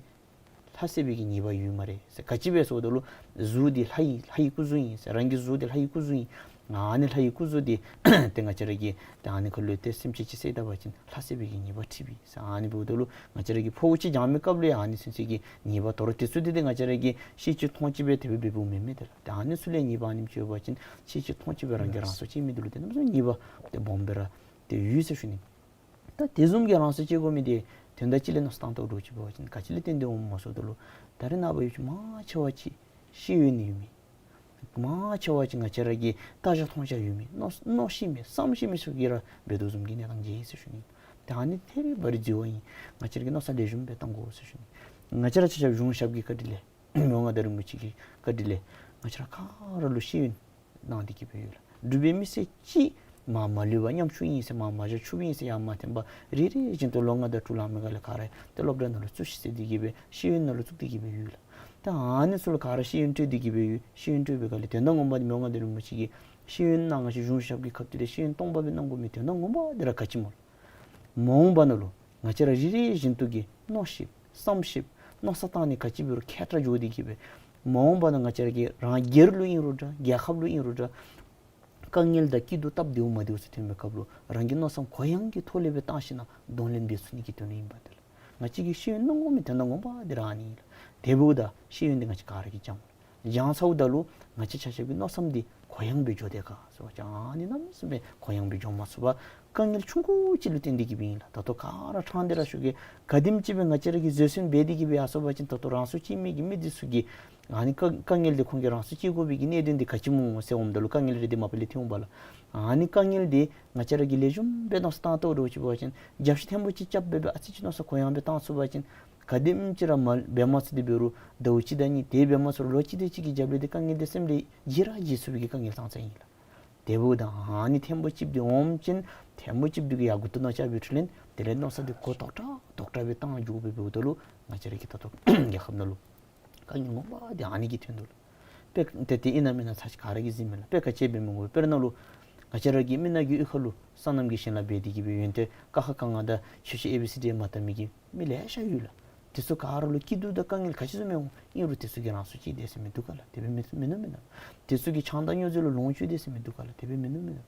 ལྷ་བསད་པའི་གི་ཉེས་པ་ཡོད་སྨ་རེ་ཟེར། ག་ཅི་སྦེ་ཟེརཝ་ད་ལུ་གཟུགས་འདི་ལྷ་ཡི་ལྷ་ཡི་སྐུ་གཟུགས་ཨིན་ཟེར། རང་གི་གཟུགས་འདི་ལྷ་ཡི་སྐུ་གཟུགས་ཨིན། ཨ་ནི་ལྷ་ཡི་སྐུ་གཟུགས་འདི་ཏེ་ང་བཅས་ར་གིས་ཏེ་ཨ་ནི་ཁ་ལུ་ཏེ་སེམས་ཅན་ཅིག་བསད་ད་པ་ཅིན་ལྷ་བསད་པའི་གི་ཉེས་པ་འཁྲི་བས་ཟེར། ཨ་ནི་འབདཝ་ད་ལུ་ང་བཅས་ར་གིས་ཕོཝ་ཅིག་འཇམ་མི་སྐབས་ལུ་ཡང་ཨ་ནི་ཚུན་ཚོད་ཀྱི་ཉེས་པ་དོ་རུང་དེ་ཚུ་འདི་ཏེ་ང་བཅས་ར་གིས་ཤེས་ཅི་མཐོང་ཅི་སྦེ་དེ་སྦེ་འབདཝ་མེན་མས། ཏེ་ཏེ་ཨ་ནི་ཚུ་ལས་ཉེས་པ་ཨ་ནེམ་ཅིག་ཡོད་པ་ཅིན་ཤེས་ཅི་མཐོང་ཅི་སྦེ་རང་གིས་རང་སྲོག་བཅད་མི་འདི་ལུ་ཏེ་གནམ་མེད་ས་མེད་ཉེས་པ་ཏེ་སྦོམ་སྦེ་ར་ཏེ་ཡོད་ཟེར་ཞུ་ནི། ད་དེ་བཟུམ་གྱི་རང་སྲོག་བཅད་དགོ་མི་འདི་དོན་དག་ཅིག་ལས་མནོ་བསམ་བཏང་དོ་འདྲཝ་ཅིག་འབད་བ་ཅིན་ག་ཅི་ལས་བརྟེན་ཏེ་འོངམ་སྨོ་ཟེརཝ་ད་ལུ་ད་རེས་ནངས་པ་ཡུལ་ཅིག་མང་ཆེ་བ་ཅིག་ཤེས་ཡོན་ནི་ཡོད་མི་མང་ཆེ་བ་ཅིག་ང་བཅས་ར་གི་ལྟ་རྒྱ་མཐོང་རྒྱ་ཡོད་མི་མནོ་མནོ་ཤེས་མི་བསམ་ཤེས་མི་ཚུ་གིས་ར་འབད་དོ་བཟུམ་གྱི་གནས་སྟངས་མཇལ་ཡི་ཟེར་ཞུ་ནི། ད་ཨ་ནི་ཐད་རི་བ་རི་འཛོལ་བ་ཨིན། ང་བཅས་ར་གིས་མནོ་བསམ་ལེགས་ཤོམ་སྦེ་བཏང་དགོ་ཟེར་ཞུ་ནི། ང་བཅས་ར་ཆ་ཁྱབ་གཞུང་ཞབས་ཀྱི་བཀའ་དྲིན་ལས་ལོ་ལྔ་དང་རིན་པོ་ཆེ་གི་བཀའ་དྲིན་ལས་ང་བཅས་ར་ག་ར་ལུ་ཤེས་ཡོན་གནང་སྟེ་གིས་སྦེ་ཡོད་ལགས། འབྲུག་པའི་མི་སེར་གཅིག་མ་མ་ལུས་པར་ཉམ་ཆུང་ཨིན་ཟེར་མ་མ་བཞག་ཆུང་ཨིན་ཟེར་ཡང་མ་བསྟན་པར་རེ་རེ་བཞིན་དུ་ལོ་ལྔ་དང་དྲུག་ལང་མི་ག་ལས་ག་ར་ཏེ་སློབ་གྲྭ་ནང་ལུ་བཙུགས་ཤིག་ཟེར་ཏེ་གིས་སྦེ་ཤེས་ཡོན་ནང་ལུ་བཙུགས་ཏེ་གིས་སྦེ་ཡོད་ལགས། ད་ཨ་ནི་ཚུ་ལུ་ག་ར་ཤེས་ཡོན་སྤྲོད་དེ་གི་སྦེ་ཡོད། ཤེས་ཡོན་སྤྲོད་པའི་སྒང་ལས་དོན་དག་ངོ་མ་འདི་མི་དབང་མངའ་བདག་རིན་པོ་ཆེ་གིས་ཤེས་ཡོན་གནང་ང་བཅས་གཞུང་ཞབས་ཀྱི་ཁ་ཐུག་ལས་ཤེས་ཡོན་སྟོང་པ་སྦེ་གནང་དགོ་མི་དོན་དག་ངོ་མ་འདི་ར་ག་ཅི་སྨོ་ལགས། མ་འོངས་པ་ནང་ལུ་ང་བཅས་ར་རེ་རེ་བཞིན་དུ་གིས་མནོ་ཤེསཔ་བསམ་ཤེསཔ་མནོ་བསམ་བཏང་ནི་ག་ཅི་འབད་རུང་མཁས་དྲགས་འགྱོ་སྟེ་གི་སྦེ་མ་འོངས་པ་ནང་ང་བཅས་ར་གི་རང་སྒེར་ལུ་ཨིན་རུང་འདྲ་རྒྱལ་ཁབ་ལུ་ཨིན་རུང་འདྲ་དཀའ་ངལ་དང་སྐྱིད་སྡུག་སྟབས་བདེཝ་མ་བདེཝ་ཚུ་ཐོན་པའི་སྐབས་ལུ་རང་གི་མནོ་བསམ་གུ་ཡངས་ཀྱི་ཐོག་ལས་སྦེ་བཏང་ཞིནམ་ལས་གདོང་ལེན་འབད་ཚུགས་ནི་གི་དོན་ལུ་ཨིན་པས་ཏེ་ལགས། ང་བཅས་ཀྱིས་ཤེས་ཡོན་གནང་དགོ་མི་དོན་དག་ངོ་མ་འདི་ར་ཨ་ནི་ཨིན་ལགས། དེ་འབདཝ་ད་ཤེས་ཡོན་འདི་ང་བཅས་ག་ར་གིས་སྦྱང་དགོ། སྦྱང་ཚརཝ་ད་ལུ་ང་བཅས་ཆ་ཁྱབ་ཀྱི་མནོ་བསམ་འདི་གུ་ཡངས་སྦེ་འགྱོ་དེས་ག་ཟེར་བ་ཅིན་ཨ་ནི་གནམ་མེད་ས་མེད་གུ་ཡངས་སྦེ་འགྱོ་མ་ཚུགས་པར་དཀའ་ངལ་ཆུང་ཀུ་ཅིག་ལུ་བརྟེན་ཏེ་གི་སྦེ་ཨིན་ལགས། ད་ལྟོ་ག་ར་ཕྲང་སྟེ་ར་ཞུ་གེ། ག་དེམ་ཅིག་སྦེ་ང་བཅས་ར་གིས་བཟོད་བསྲན་འབད་དེ་གི་སྦེ་ཡར་སོང་པ་ཅིན་ད་ལྟོ་རང་སྲོག་བཅད་མི་གི་མི་འདི་ཚུ་གིས་ཨ་ནི་དཀའ་དཀའ་ངལ་འདི་ཁོང་གིས་རང་སྲོག་བཅད་དགོ་པའི་གི་གནད་དོན་འདི་ག་ཅི་སྨོ་ཟེར་འོངམ་ད་ལུ་དཀའ་ངལ་རེ་འདི་མ་པ་ལས་ཐོན་འོང་པ་ལགས། ཨ་ནི་དཀའ་ངལ་འདི་ང་བཅས་ར་གིས་ལེགས་ཤོམ་སྦེ་མནོ་བསམ་བཏང་ལྟ་བ་འདྲཝ་ཅིག་འབད་བ་ཅིན་རྒྱབ་བཤུད་ཐེངས་པོ་ཅིག་རྐྱབ་སྦེ་སྦེ་ཨ་ཙི་ཅིག་མནོ་བསམ་གུ་ཡངས་སྦེ་བཏང་ཚུགས་པ་ཅིན་ག་དེམ་ཅིག་ར་མ་འབད་མ་ཚུགས་ཏེ་འབད་རུང་ཟླཝ་གཅིག་དང་གཉིས་དེ་འབད་མ་ཚུགས་རུང་ལོ་གཅིག་དེ་ཅིག་གི་རྒྱབ་ལས་འདི་དཀའ་ངལ་འདི་སེམས་ལས་བརྗེད་ར་བརྗེད་ཚུགས་པའི་གི་དཀའ་ངལ་ཙང་ཙང་ཨིན་ལགས། དེ་འབདཝ་ད་ཨ་ནི་ཐེངས་པོ་གཅིག་འདི་འོངམ་ཅིན་ཐེངས་པོ་གཅིག་འདི་གིས་ཡར་མགུ་ཏོ་ནང་ལྕགས་སྦེ་འཁྲུད་ལེན། དེ་ལས་མནོ་བསམ་འདི་གུ་དོག་དྲགས་དོག་དྲགས་སྦེ་བཏང་འགྱོ་སྦེ་འབདཝ་ད་ལུ་ང་བཅས་ར་གི་ད་ལྟོ་རྒྱལ་ཁབ་ནང་ལུ་དཀའ་ངལ་ངོ་མ་འདི་ཨ་ནི་གིས་ཐོན་དོ་ལགས། དཔེ་ཏེ་ཏེ་ཨིན་ན་མེན་ན་ཚར་ཅིག་ག་ར་གིས་གཟིགས་མས་ལགས། དཔེ་ག་ཅི་འབད་མི་དགོ་པས། དཔེར་ན་ལུ་ང་བཅས་ར་གི་མི་ནང་གི་གཡུས་ཁ་ལུ་སོ་ནམ་གྱི་ཞིང་ལཱ་འབད་དེ་གི་སྦེ་ཡོན་ཏན་ཀ་ཁ་ག་ང་དང་ཆོས་ཆོས་ཨེ་བི་སི་ཌི་མ་བལྟ་མི་གི་མི་ལེ་ཤ་ཡོད་ལགས། དེ་ཚུ་ག་ར་ལུ་སྐྱིད་སྡུག་དང་དཀའ་ངལ་ག་ཅི་བཟུམ་ཡོད་ཨིན་རུང་དེ་ཚུ་གིས་རང་སྲོག་བཅད་དེས་ཟེར་མི་འདུག་ག་ལགས། དེ་སྦེ་མིན་མིན་ན་མེན་ན། དེ་ཚུ་གིས་ཆང་དང་སྨྱོ་རྫས་ལུ་ལོངས་སྤྱོད་དེས་ཟེར་མི་འདུག་ག་ལགས། དེ་སྦེ་མིན་ན་མེན་ན།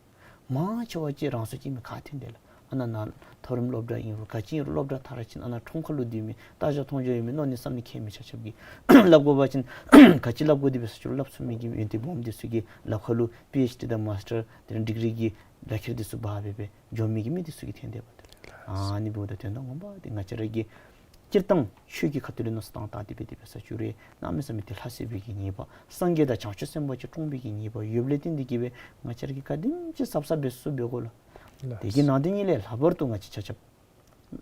མང་ཆེ་བ་ཅིག་རང་སྲོག་བཅད་མི་ག་ཐོན་དེས་ལགས། ཨ་ནཱ་ནཱ་མཐོ་རིམ་སློབ་གྲྭ་ཨིན་རུང་ག་ཅི་ཨིན་རུང་སློབ་གྲྭ་མཐར་ཕྱིན་ཨ་ནཱ་ཁྲོམ་ཁ་ལུ་སྡོད་མི་ལྟ་རྒྱ་མཐོང་རྒྱ་ཡོད་མི་མནོ་ནི་བསམ་ནི་མཁས་མི་ཆ་ཁྱབ་ཀྱིས་སླབ་དགོ་པ་ཅིན་ག་ཅི་སླབ་དགོ་དེ་སྦེ་ས་ཅིག་ལུ་སླབ་ཚུགས་མི་གི་ཡོན་ཏན་སྦོམ་དེ་ཚུ་གིས་ལག་ཁ་ལུ་པི་ཨེཆ་ཌི་དང་མཱས་ཊར་དེ་ལས་ཌིག་རི་གི་ལག་ཁྱེར་དེ་ཚུ་འབག་སྦེ་སྦེ་འགྱོ་མི་གི་མི་དེ་ཚུ་གིས་ཐོན་དེས་པ་ཏེ། ཨ་ནི་འབདཝ་ད་དོན་དག་ངོ་མ་འདི་ང་བཅས་ར་གིས་སྤྱིར་བཏང་ཆོས་ཀྱི་ཁ་ཐུག་ལས་མནོ་བསམ་བཏང་སྟེ་སྦེ་དེ་སྦེ་ས་ཅིག་རེ་གནམ་མེད་ས་མེད་ཏེ་ལྷ་སྲས་པའི་གི་ཉེས་པ་སངས་རྒྱས་དང་བྱང་ཆུབ་སེམས་དཔའ་ཅིག་བཀྲོངས་པའི་གི་ཉེས་པ་ཡོདཔ་ལས་བརྟེན་ཏེ་གི་སྦེ་ང་བཅས་ར་གིས་ག་དེམ་ཅིག་གཟབ་གཟབ་འབད་ཚུགས་འབད་དགོ་ལགས། དེ་གི་ནང་དོན་ཉིད་ལས་ལྷག་པར་དུ་ང་བཅས་ཆ་ཁྱབ་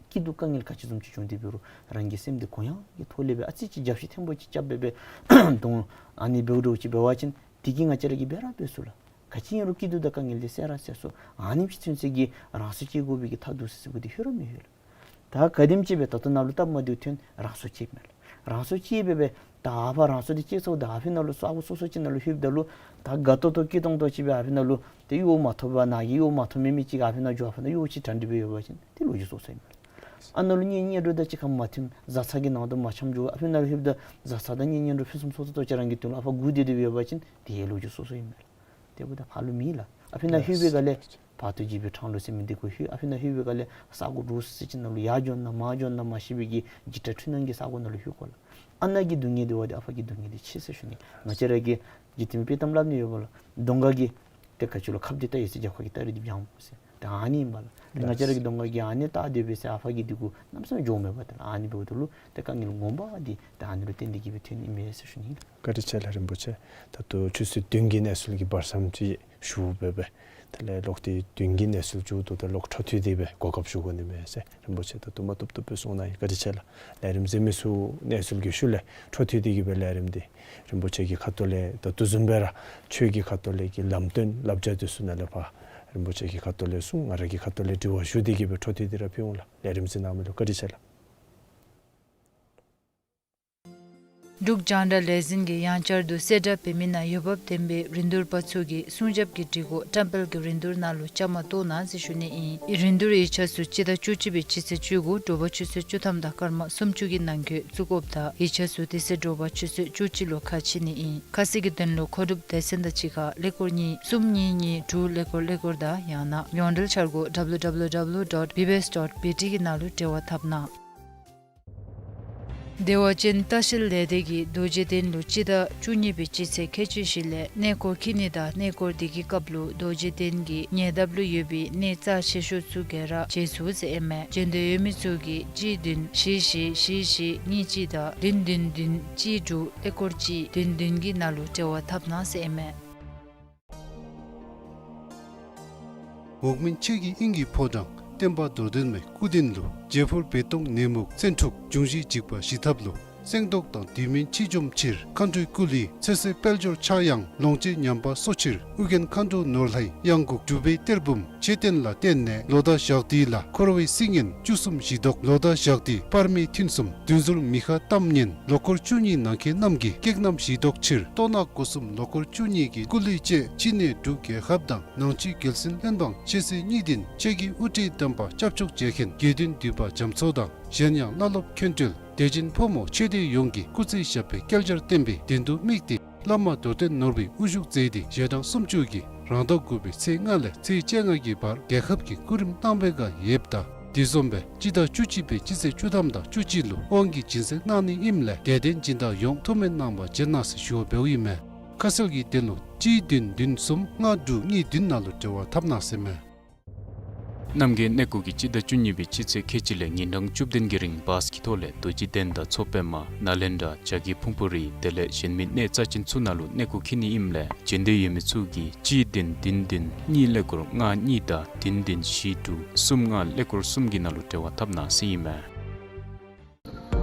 སྐྱིད་སྡུག་དཀའ་ངལ་ག་ཅི་བཟུམ་ཅིག་བྱུང་སྟེ་འབད་རུང་རང་གི་སེམས་འདི་གུ་ཡངས་ཀྱི་ཐོག་ལས་སྦེ་ཨ་ཙི་ཅིག་རྒྱབ་བཤུད་ཐེངས་པོ་ཅིག་རྐྱབ་སྦེ་སྦེ་གདོང་ཨ་ནི་འབདཝ་འདྲཝ་ཅིག་འབད་བ་ཅིན་དེ་གིས་ང་བཅས་ར་གིས་འབད་ར་འབད་ཚུགས་ལགས། ག་ཅི་ཨིན་རུང་སྐྱིད་སྡུག་དང་དཀའ་ངལ་འདི་སེལ་ར་སེལ་ཚུགས། ཨ་ནེམ་ཅིག་ཐོན་ཚད་ཀྱིས་རང་སྲོག་བཅད་དགོ་པའི་གི་ཐབས་སྡུག་ཟེར་ཟེར་དགོ་འདི་ལྷོད་ར་མི་ལྷོད་ལགས། ད་ག་དེམ་ཅིག་སྦེ་ད་ལྟོ་ནཱ་ལུ་སྟབས་མ་བདེཝ་ཐོན་རང་སྲོག་བཅད་མས་ལགས། རང་སྲོག་བཅད་སྦེ་སྦེ་ད་ཨ་ཕར་རང་སྲོག་འདི་བཅད་ཚརཝ་ད་ཨ་ཕི་ནང་ལུ་ས་གོ་སོ་སོ་ཅིག་ནང་ལུ་ལྷོདཔ་ད་ལུ་ད་དགའ་ཏོག་ཏོ་སྐྱིད་ཏོང་ཏོ་ཅིག་སྦེ་ཨ་ཕི་ནང་ལུ་ཏེ་གཡོག་མ་ཐོབ་པར་ནཱ་གི་གཡོག་མ་ཐོབ་མི་མི་ཅིག་གིས་ཨ་ཕི་ནང་འགྱོ་ཨ་ཕི་ནང་གཡོག་ཅིག་གྲ་སྒྲིག་འབད་ཡོད་པ་ཅིན་ཏེ་ལོ་རྒྱུས་སོ་སོ་ཨིན་མས་ལགས། ཨ་ནཱ་ལུ་གཉེན་ཉེ་འགྲོ་དང་གཅིག་ཁར་མ་མཐུན་བཟའ་ཚང་གི་ནང་དུ་མ་འཆམ་འགྱོ་ཨ་ཕི་ནང་ལྷོདཔ་ད་བཟའ་ཚང་དང་གཉེན་ཉེ་འགྲོ་ཕུན་སུམ་ཚོགས་ཏོག་ཏོ་ཅིག་རང་གི་དོན་ལུ་ཨ་ཕར་སྒུག་སྡོད་སྡོདཔ་ཡོད་པ་ཅིན་ཏེ་ལོ་རྒྱུས་སོ་སོ་ཨིན་མས་ལགས། དེ་འབདཝ་ད་ཕར་ལུ་མེད་ལགས། ཨ་ཕི་ནང་ལྷོད་པའི་སྒང་ལས་བར་དོ་འཇིགས་པའི་འཕྲང་ལུ་ཟེར་མི་འདི་གུ་ལྷོད། ཨ་ཕི་ནང་ལྷོད་པའི་སྒང་ལས་ས་གོ་འདྲོག་སི་སི་ཅིག་ནང་ལུ་ཡར་འགྱོ་ན་མར་འགྱོ་ན་མ་ཤེས་པའི་གི་འཇིགས་སྐྲག་འཁྲུལ་སྣང་གི་ས་གོ་ནང་ལུ་ལྷོད་དགོ་ལགས། ཨ་ནཱ་གི་སྡུག་བསྔལ་འདི་བ་འདི་ཨ་ཕ་གི་སྡུག་བསྔལ་འདི་ཆེ་ཟེར་ཞུ་ནི། ང་བཅས་ར་གིས་འཇིག་རྟེན་པའི་དཔྱེ་གཏམ་སླབ་ནི་ཡོད་པ་ལགས། གདོང་ཁ་གི་ཏེ་ག་ཅི་ལོ་ཁབ་འདི་བལྟ་ཡི་ཟེར་རྒྱབ་ཁ་གི་སྟ་རེ་འདི་སྦྱང་ཟེར། ད་ཨ་ནི་ཨིན་པ་ལགས། ང་བཅས་ར་གི་གདོང་ཁ་གིས་ཨ་ནི་བལྟ་སྡོད་པའི་ཟེར་ཨ་ཕ་གི་འདི་གུ་གནམ་མེད་ས་མེད་འགྱོཝ་མས་པ་ཏེ་ལགས། ཨ་ནི་འབདཝ་ད་ལུ་ཏེ་དཀའ་ངལ་ངོ་མ་འདི་ད་ཨ་ནི་ལུ་བརྟེན་ཏེ་གི་སྦེ་ཐོན་ནི་ཨིན་མས་ཟེར་ཞུ་ནི་ལགས། བཀའ་དྲིན་ཆེ་ལགས་རིན་པོ་ཆེ། ད་ལྟོ་ཆུ་ཚོད་བདུན་གྱི་གནས་ཚུལ་གྱི་བར་མཚམས་ཅིག་ཞུ་སྦེ་སྦེ་དེ་ལས་ལོག་སྟེ་བདུན་གྱི་གནས་ཚུལ་མཇུག་བསྡུཝ་ད་ལོག་འཕྲོ་མཐུད་དེ་སྦེ་གོ་སྐབས་ཞུ་དགོ་ནི་མས་ཟེར་རིན་པོ་ཆེ་ད་དུམ་གྲ་ཏོག་ཏོ་སྦེ་གསུང་གནང་ཡི། བཀའ་དྲིན་ཆེ་ལགས། ལས་རིམ་གཟིགས་མི་ཚུ་གནས་ཚུལ་གྱི་ཤུལ་ལས་འཕྲོ་མཐུད་དེ་གི་སྦེ་ལས་རིམ་འདི་རིན་པོ་ཆེ་གི་ཁ་ཐུག་ལས་ད་ལྟོ་བཟུམ་སྦེ་ར་ཆོས་ཀྱི་ཁ་ཐུག་ལས་ཀྱི་ལམ་སྟོན་བསླབ་བྱ་འདི་ཚུ་ནཱ་ལས་ཕར་རིན་པོ་ཆེ་གི་ཁ་ཐུག་ལས་གསུང་ང་ར་གི་ཁ་ཐུག་ལས་དྲི་བ་ཞུ་སྟེ་གི་སྦེ་འཕྲོ་མཐུད་དེ་ར་ཕུལ་འོང་ལགས། ལས་རིམ་གཟིགས་གནང་མི་ལུ་བཀའ་དྲིན་ཆེ་ལགས། འབྲུག་རྒྱང་བསྒྲགས་ལས་འཛིན་གྱིས་ཡང་བསྐྱར་དུ་གསལ་བསྒྲགས་འབད་མི་ནང་འོས་འབབ་ལྡན་པའི་རིན་བསྡུར་པ་ཚུ་གིས་སྲུང་སྐྱོབ་ཀྱི་སྒྲིག་གོ་བཀྲམ་སྤེལ་གྱི་རིན་བསྡུར་ནང་ལུ་བཅའ་མར་གཏོགས་གནང་ཟེར་ཞུ་ནི་ཨིན། རིན་བསྡུར་ཡིག་ཆ་ཚུ་སྤྱི་ཟླ་བཅུ་གཅིག་པའི་སྤྱི་ཚེས་བཅུ་དགུ་དྲོ་པ་ཆུ་ཚོད་བཅུ་ཐམ་དང་སྐར་མ་སུམ་ཅུ་གི་ནང་འཁོད་བཙུགས་དགོཔ་དང་ཡིག་ཆ་ཚུ་དེ་ཚེ་དྲོ་པ་ཆུ་ཚོད་བཅུ་གཅིག་ལུ་ཁ་ཕྱེ་ནི་ཨིན། ཁ་གསལ་གྱི་དོན་ལུ་མཁོ་སྒྲུབ་སྡེ་ཚན་དང་གཅིག་ཁར་ཀླད་ཀོར་གཉིས་གསུམ་གཉིས་གཉིས་དྲུག་ཀླད་ཀོར་ཀླད་ཀོར་དང་ཡང་ན་ཡོངས་འབྲེལ་འཆར་སྒོ་W W W dot B B S dot B T གི་ནང་ལུ་འབྲེལ་བ་འཐབ་གནང་། བདེ་བ་ཅན་ལྟ་བཤལ་ལས་སྡེ་གིས་རྡོ་རྗེ་གདན་ལུ་སྤྱི་ཟླ་བཅུ་གཉིས་པའི་སྤྱི་ཚེས་ཁལ་གཅིག་བཞི་ལས་གནས་སྐོར་འཁྱིད་ནི་དང་གནས་སྐོར་དེ་གི་སྐབས་ལུ་རྡོ་རྗེ་གདན་གྱི་ཉེ་འདབས་ལུ་ཡོད་པའི་གནས་རྩ་ཆེ་ཤོས་ཚུ་ག་ར་མཇལ་ཚུགས་ཟེར་ཨིན་མས། མཇལ་འདོད་ཡོད་མི་ཚུ་གིས་གཅིག་བདུན་བཞི་བཞི་བཞི་བཞི་གཉིས་གཅིག་དང་བདུན་བདུན་བདུན་གཅིག་དྲུག་ཀླད་ཀོར་གཅིག་བདུན་བདུན་གྱི་ནང་ལུ་འབྲེལ་བ་འཐབ་གནང་ཟེར་ཨིན་མས། འོག་མིན་ཆོས་ཀྱི་དབྱིངས་ཀྱི་ཕོ་བྲང་བསྟན་པ་རྡོར་གདན་མའི་སྐུ་མདུན་ལུ་རྒྱལ་ཕུར་བེ་ཏོང་ནད་མུག་བཙན་འཁྲུགས་འབྱུང་བཞིའི་འཇིགས་པ་ཞི་ཐབས་ལུ་ གསེང་བཏོག་དང་དུས་མིན་ཕྱི་འཇོམས་ཕྱིར། མཁའ་འགྲོའི་སྐུ་ལུས་ཚེ་བསོད་དཔལ་འབྱོར་ཕྱྭ་གཡང་། ལོངས་སྤྱོད་ཉམས་པ་གསོ་ཕྱིར། ཨོ་རྒྱན་མཁའ་འགྲོ་ནོར་ལྷའི་གཡང་འགུགས། གྲུབ་པའི་གཏེར་བུམ་རྗེ་བསྟན་ལ་བརྟེན་ནས། ལོ་ཟླ་ཞག་དུས་ལ་འཁོར་བའི་སྲི་ངན་བཅུ་གསུམ་ཞི་བཟློག། ལོ་ཟླ་ཞག་དུས་སྤར་མི་ཐུན་གསུམ་བདུད་ཟུར་མི་ཁ་གཏམ་ངན། ལོ་འཁོར་བཅུ་གཉིས་ནང་མཁན་རྣམས་ཀྱི་བགེགས་རྣམས་ཞི་བཟློག་ཕྱིར། སྟོད་ནག་སྒོ་གསུམ་ལོ་འཁོར་བཅུ་གཉིས་ཀྱི་སྐུ་ལུས་བཅས་ཕྱི་ནས་འབྲུག་རྒྱལ་ཁབ་དང་ནང་ཆོས་རྒྱལ་སྲིད་བློན་འབངས་ཆེ་སྲིད་གཉིས་ལྡན་ཆོས་ཀྱི་དབུ་ཁྲིད་དམ་པ་སྐྱབས་མཆོག་མཇལ་མཁན་དགེ་འདུན་འདུས་པ་རྒྱ་མཚོ་དང་གཞན་ཡང་བླ་སློབ་མཁན་སྤྲུལ་དད་ཅན་ཕོ་མོ་ཆོས་སྡེ་ཡོངས་ཀྱི་སྐུ་ཚེ་ཞབས་པད་བསྐལ་བརྒྱར་བརྟན་པའི་དོན་དུ་དམིགས་ཏེ་བླ་མ་རྡོར་གདན་ནོར་བུའི་དབུ་བཞུགས་མཛད་དེ་ཞལ་གྲངས་སུམ་ཅུ་གིས་རང་ཟླ་དགུ་པའི་ཚེས་ལྔ་ལས་ཚེས་བཅོ་ལྔ་གི་བར་རྒྱལ་ཁབ་ཀྱི་སྐུ་རིམ་བཏང་བའི་སྒང་ཡོདཔ་ད་དེ་བཟུམ་སྦེ་སྤྱི་ཟླ་བཅུ་གཅིག་པའི་སྤྱི་ཚེས་བཅུ་ཐམ་དང་བཅུ་གཅིག་ལུ་དབང་གི་སྦྱིན་སྲེག་གནང་ནི་ཨིནམ་ལས་དད་ལྡན་སྦྱིན་བདག་ཡོངས་ཐུགས་སྨོན་གནང་བར་བྱོན་གནང་ཟེར་ཞུ་བ་འབདཝ་ཨིན་མས། ཁ་གསལ་གྱི་དོན་ལུ་གཅིག་བདུན་བདུན་གསུམ་ལྔ་དྲུག་གཉིས་བདུན་ནང་ལུ་འབྲེལ་བ་འཐབ་གནང་ཟེར་མས། རྣམ་རྒྱལ་གནས་སྐོར་གྱིས་སྤྱི་ཟླ་བཅུ་གཉིས་པའི་སྤྱི་ཚེས་ཁལ་གཅིག་ལས་ཉིན་གྲངས་བཅུ་བདུན་གྱི་རིང་བཱས་ཀྱི་ཐོག་ལས་རྡོ་རྗེ་གདན་དང་མཚོ་པདྨ་ནཱ་ལེནྡྲ་བྱ་རྒོད་ཕུང་པོ་རི་དེ་ལས་གཞན་མི་གནས་རྩ་ཅན་ཚུ་ནང་ལུ་གནས་སྐོར་འཁྱིད་ནི་ཨིནམ་ལས་བྱོན་འདོད་ཡོད་མི་ཚུ་གིས་གཅིག་བདུན་བདུན་བདུན་གཉིས་ཀླད་ཀོར་ལྔ་གཉིས་དང་བདུན་བདུན་བཞི་དྲུག་གསུམ་ལྔ་ཀླད་ཀོར་གསུམ་གྱི་ནང་ལུ་འབྲེལ་བ་འཐབ་གནང་ཟེར་ཨིན་མས།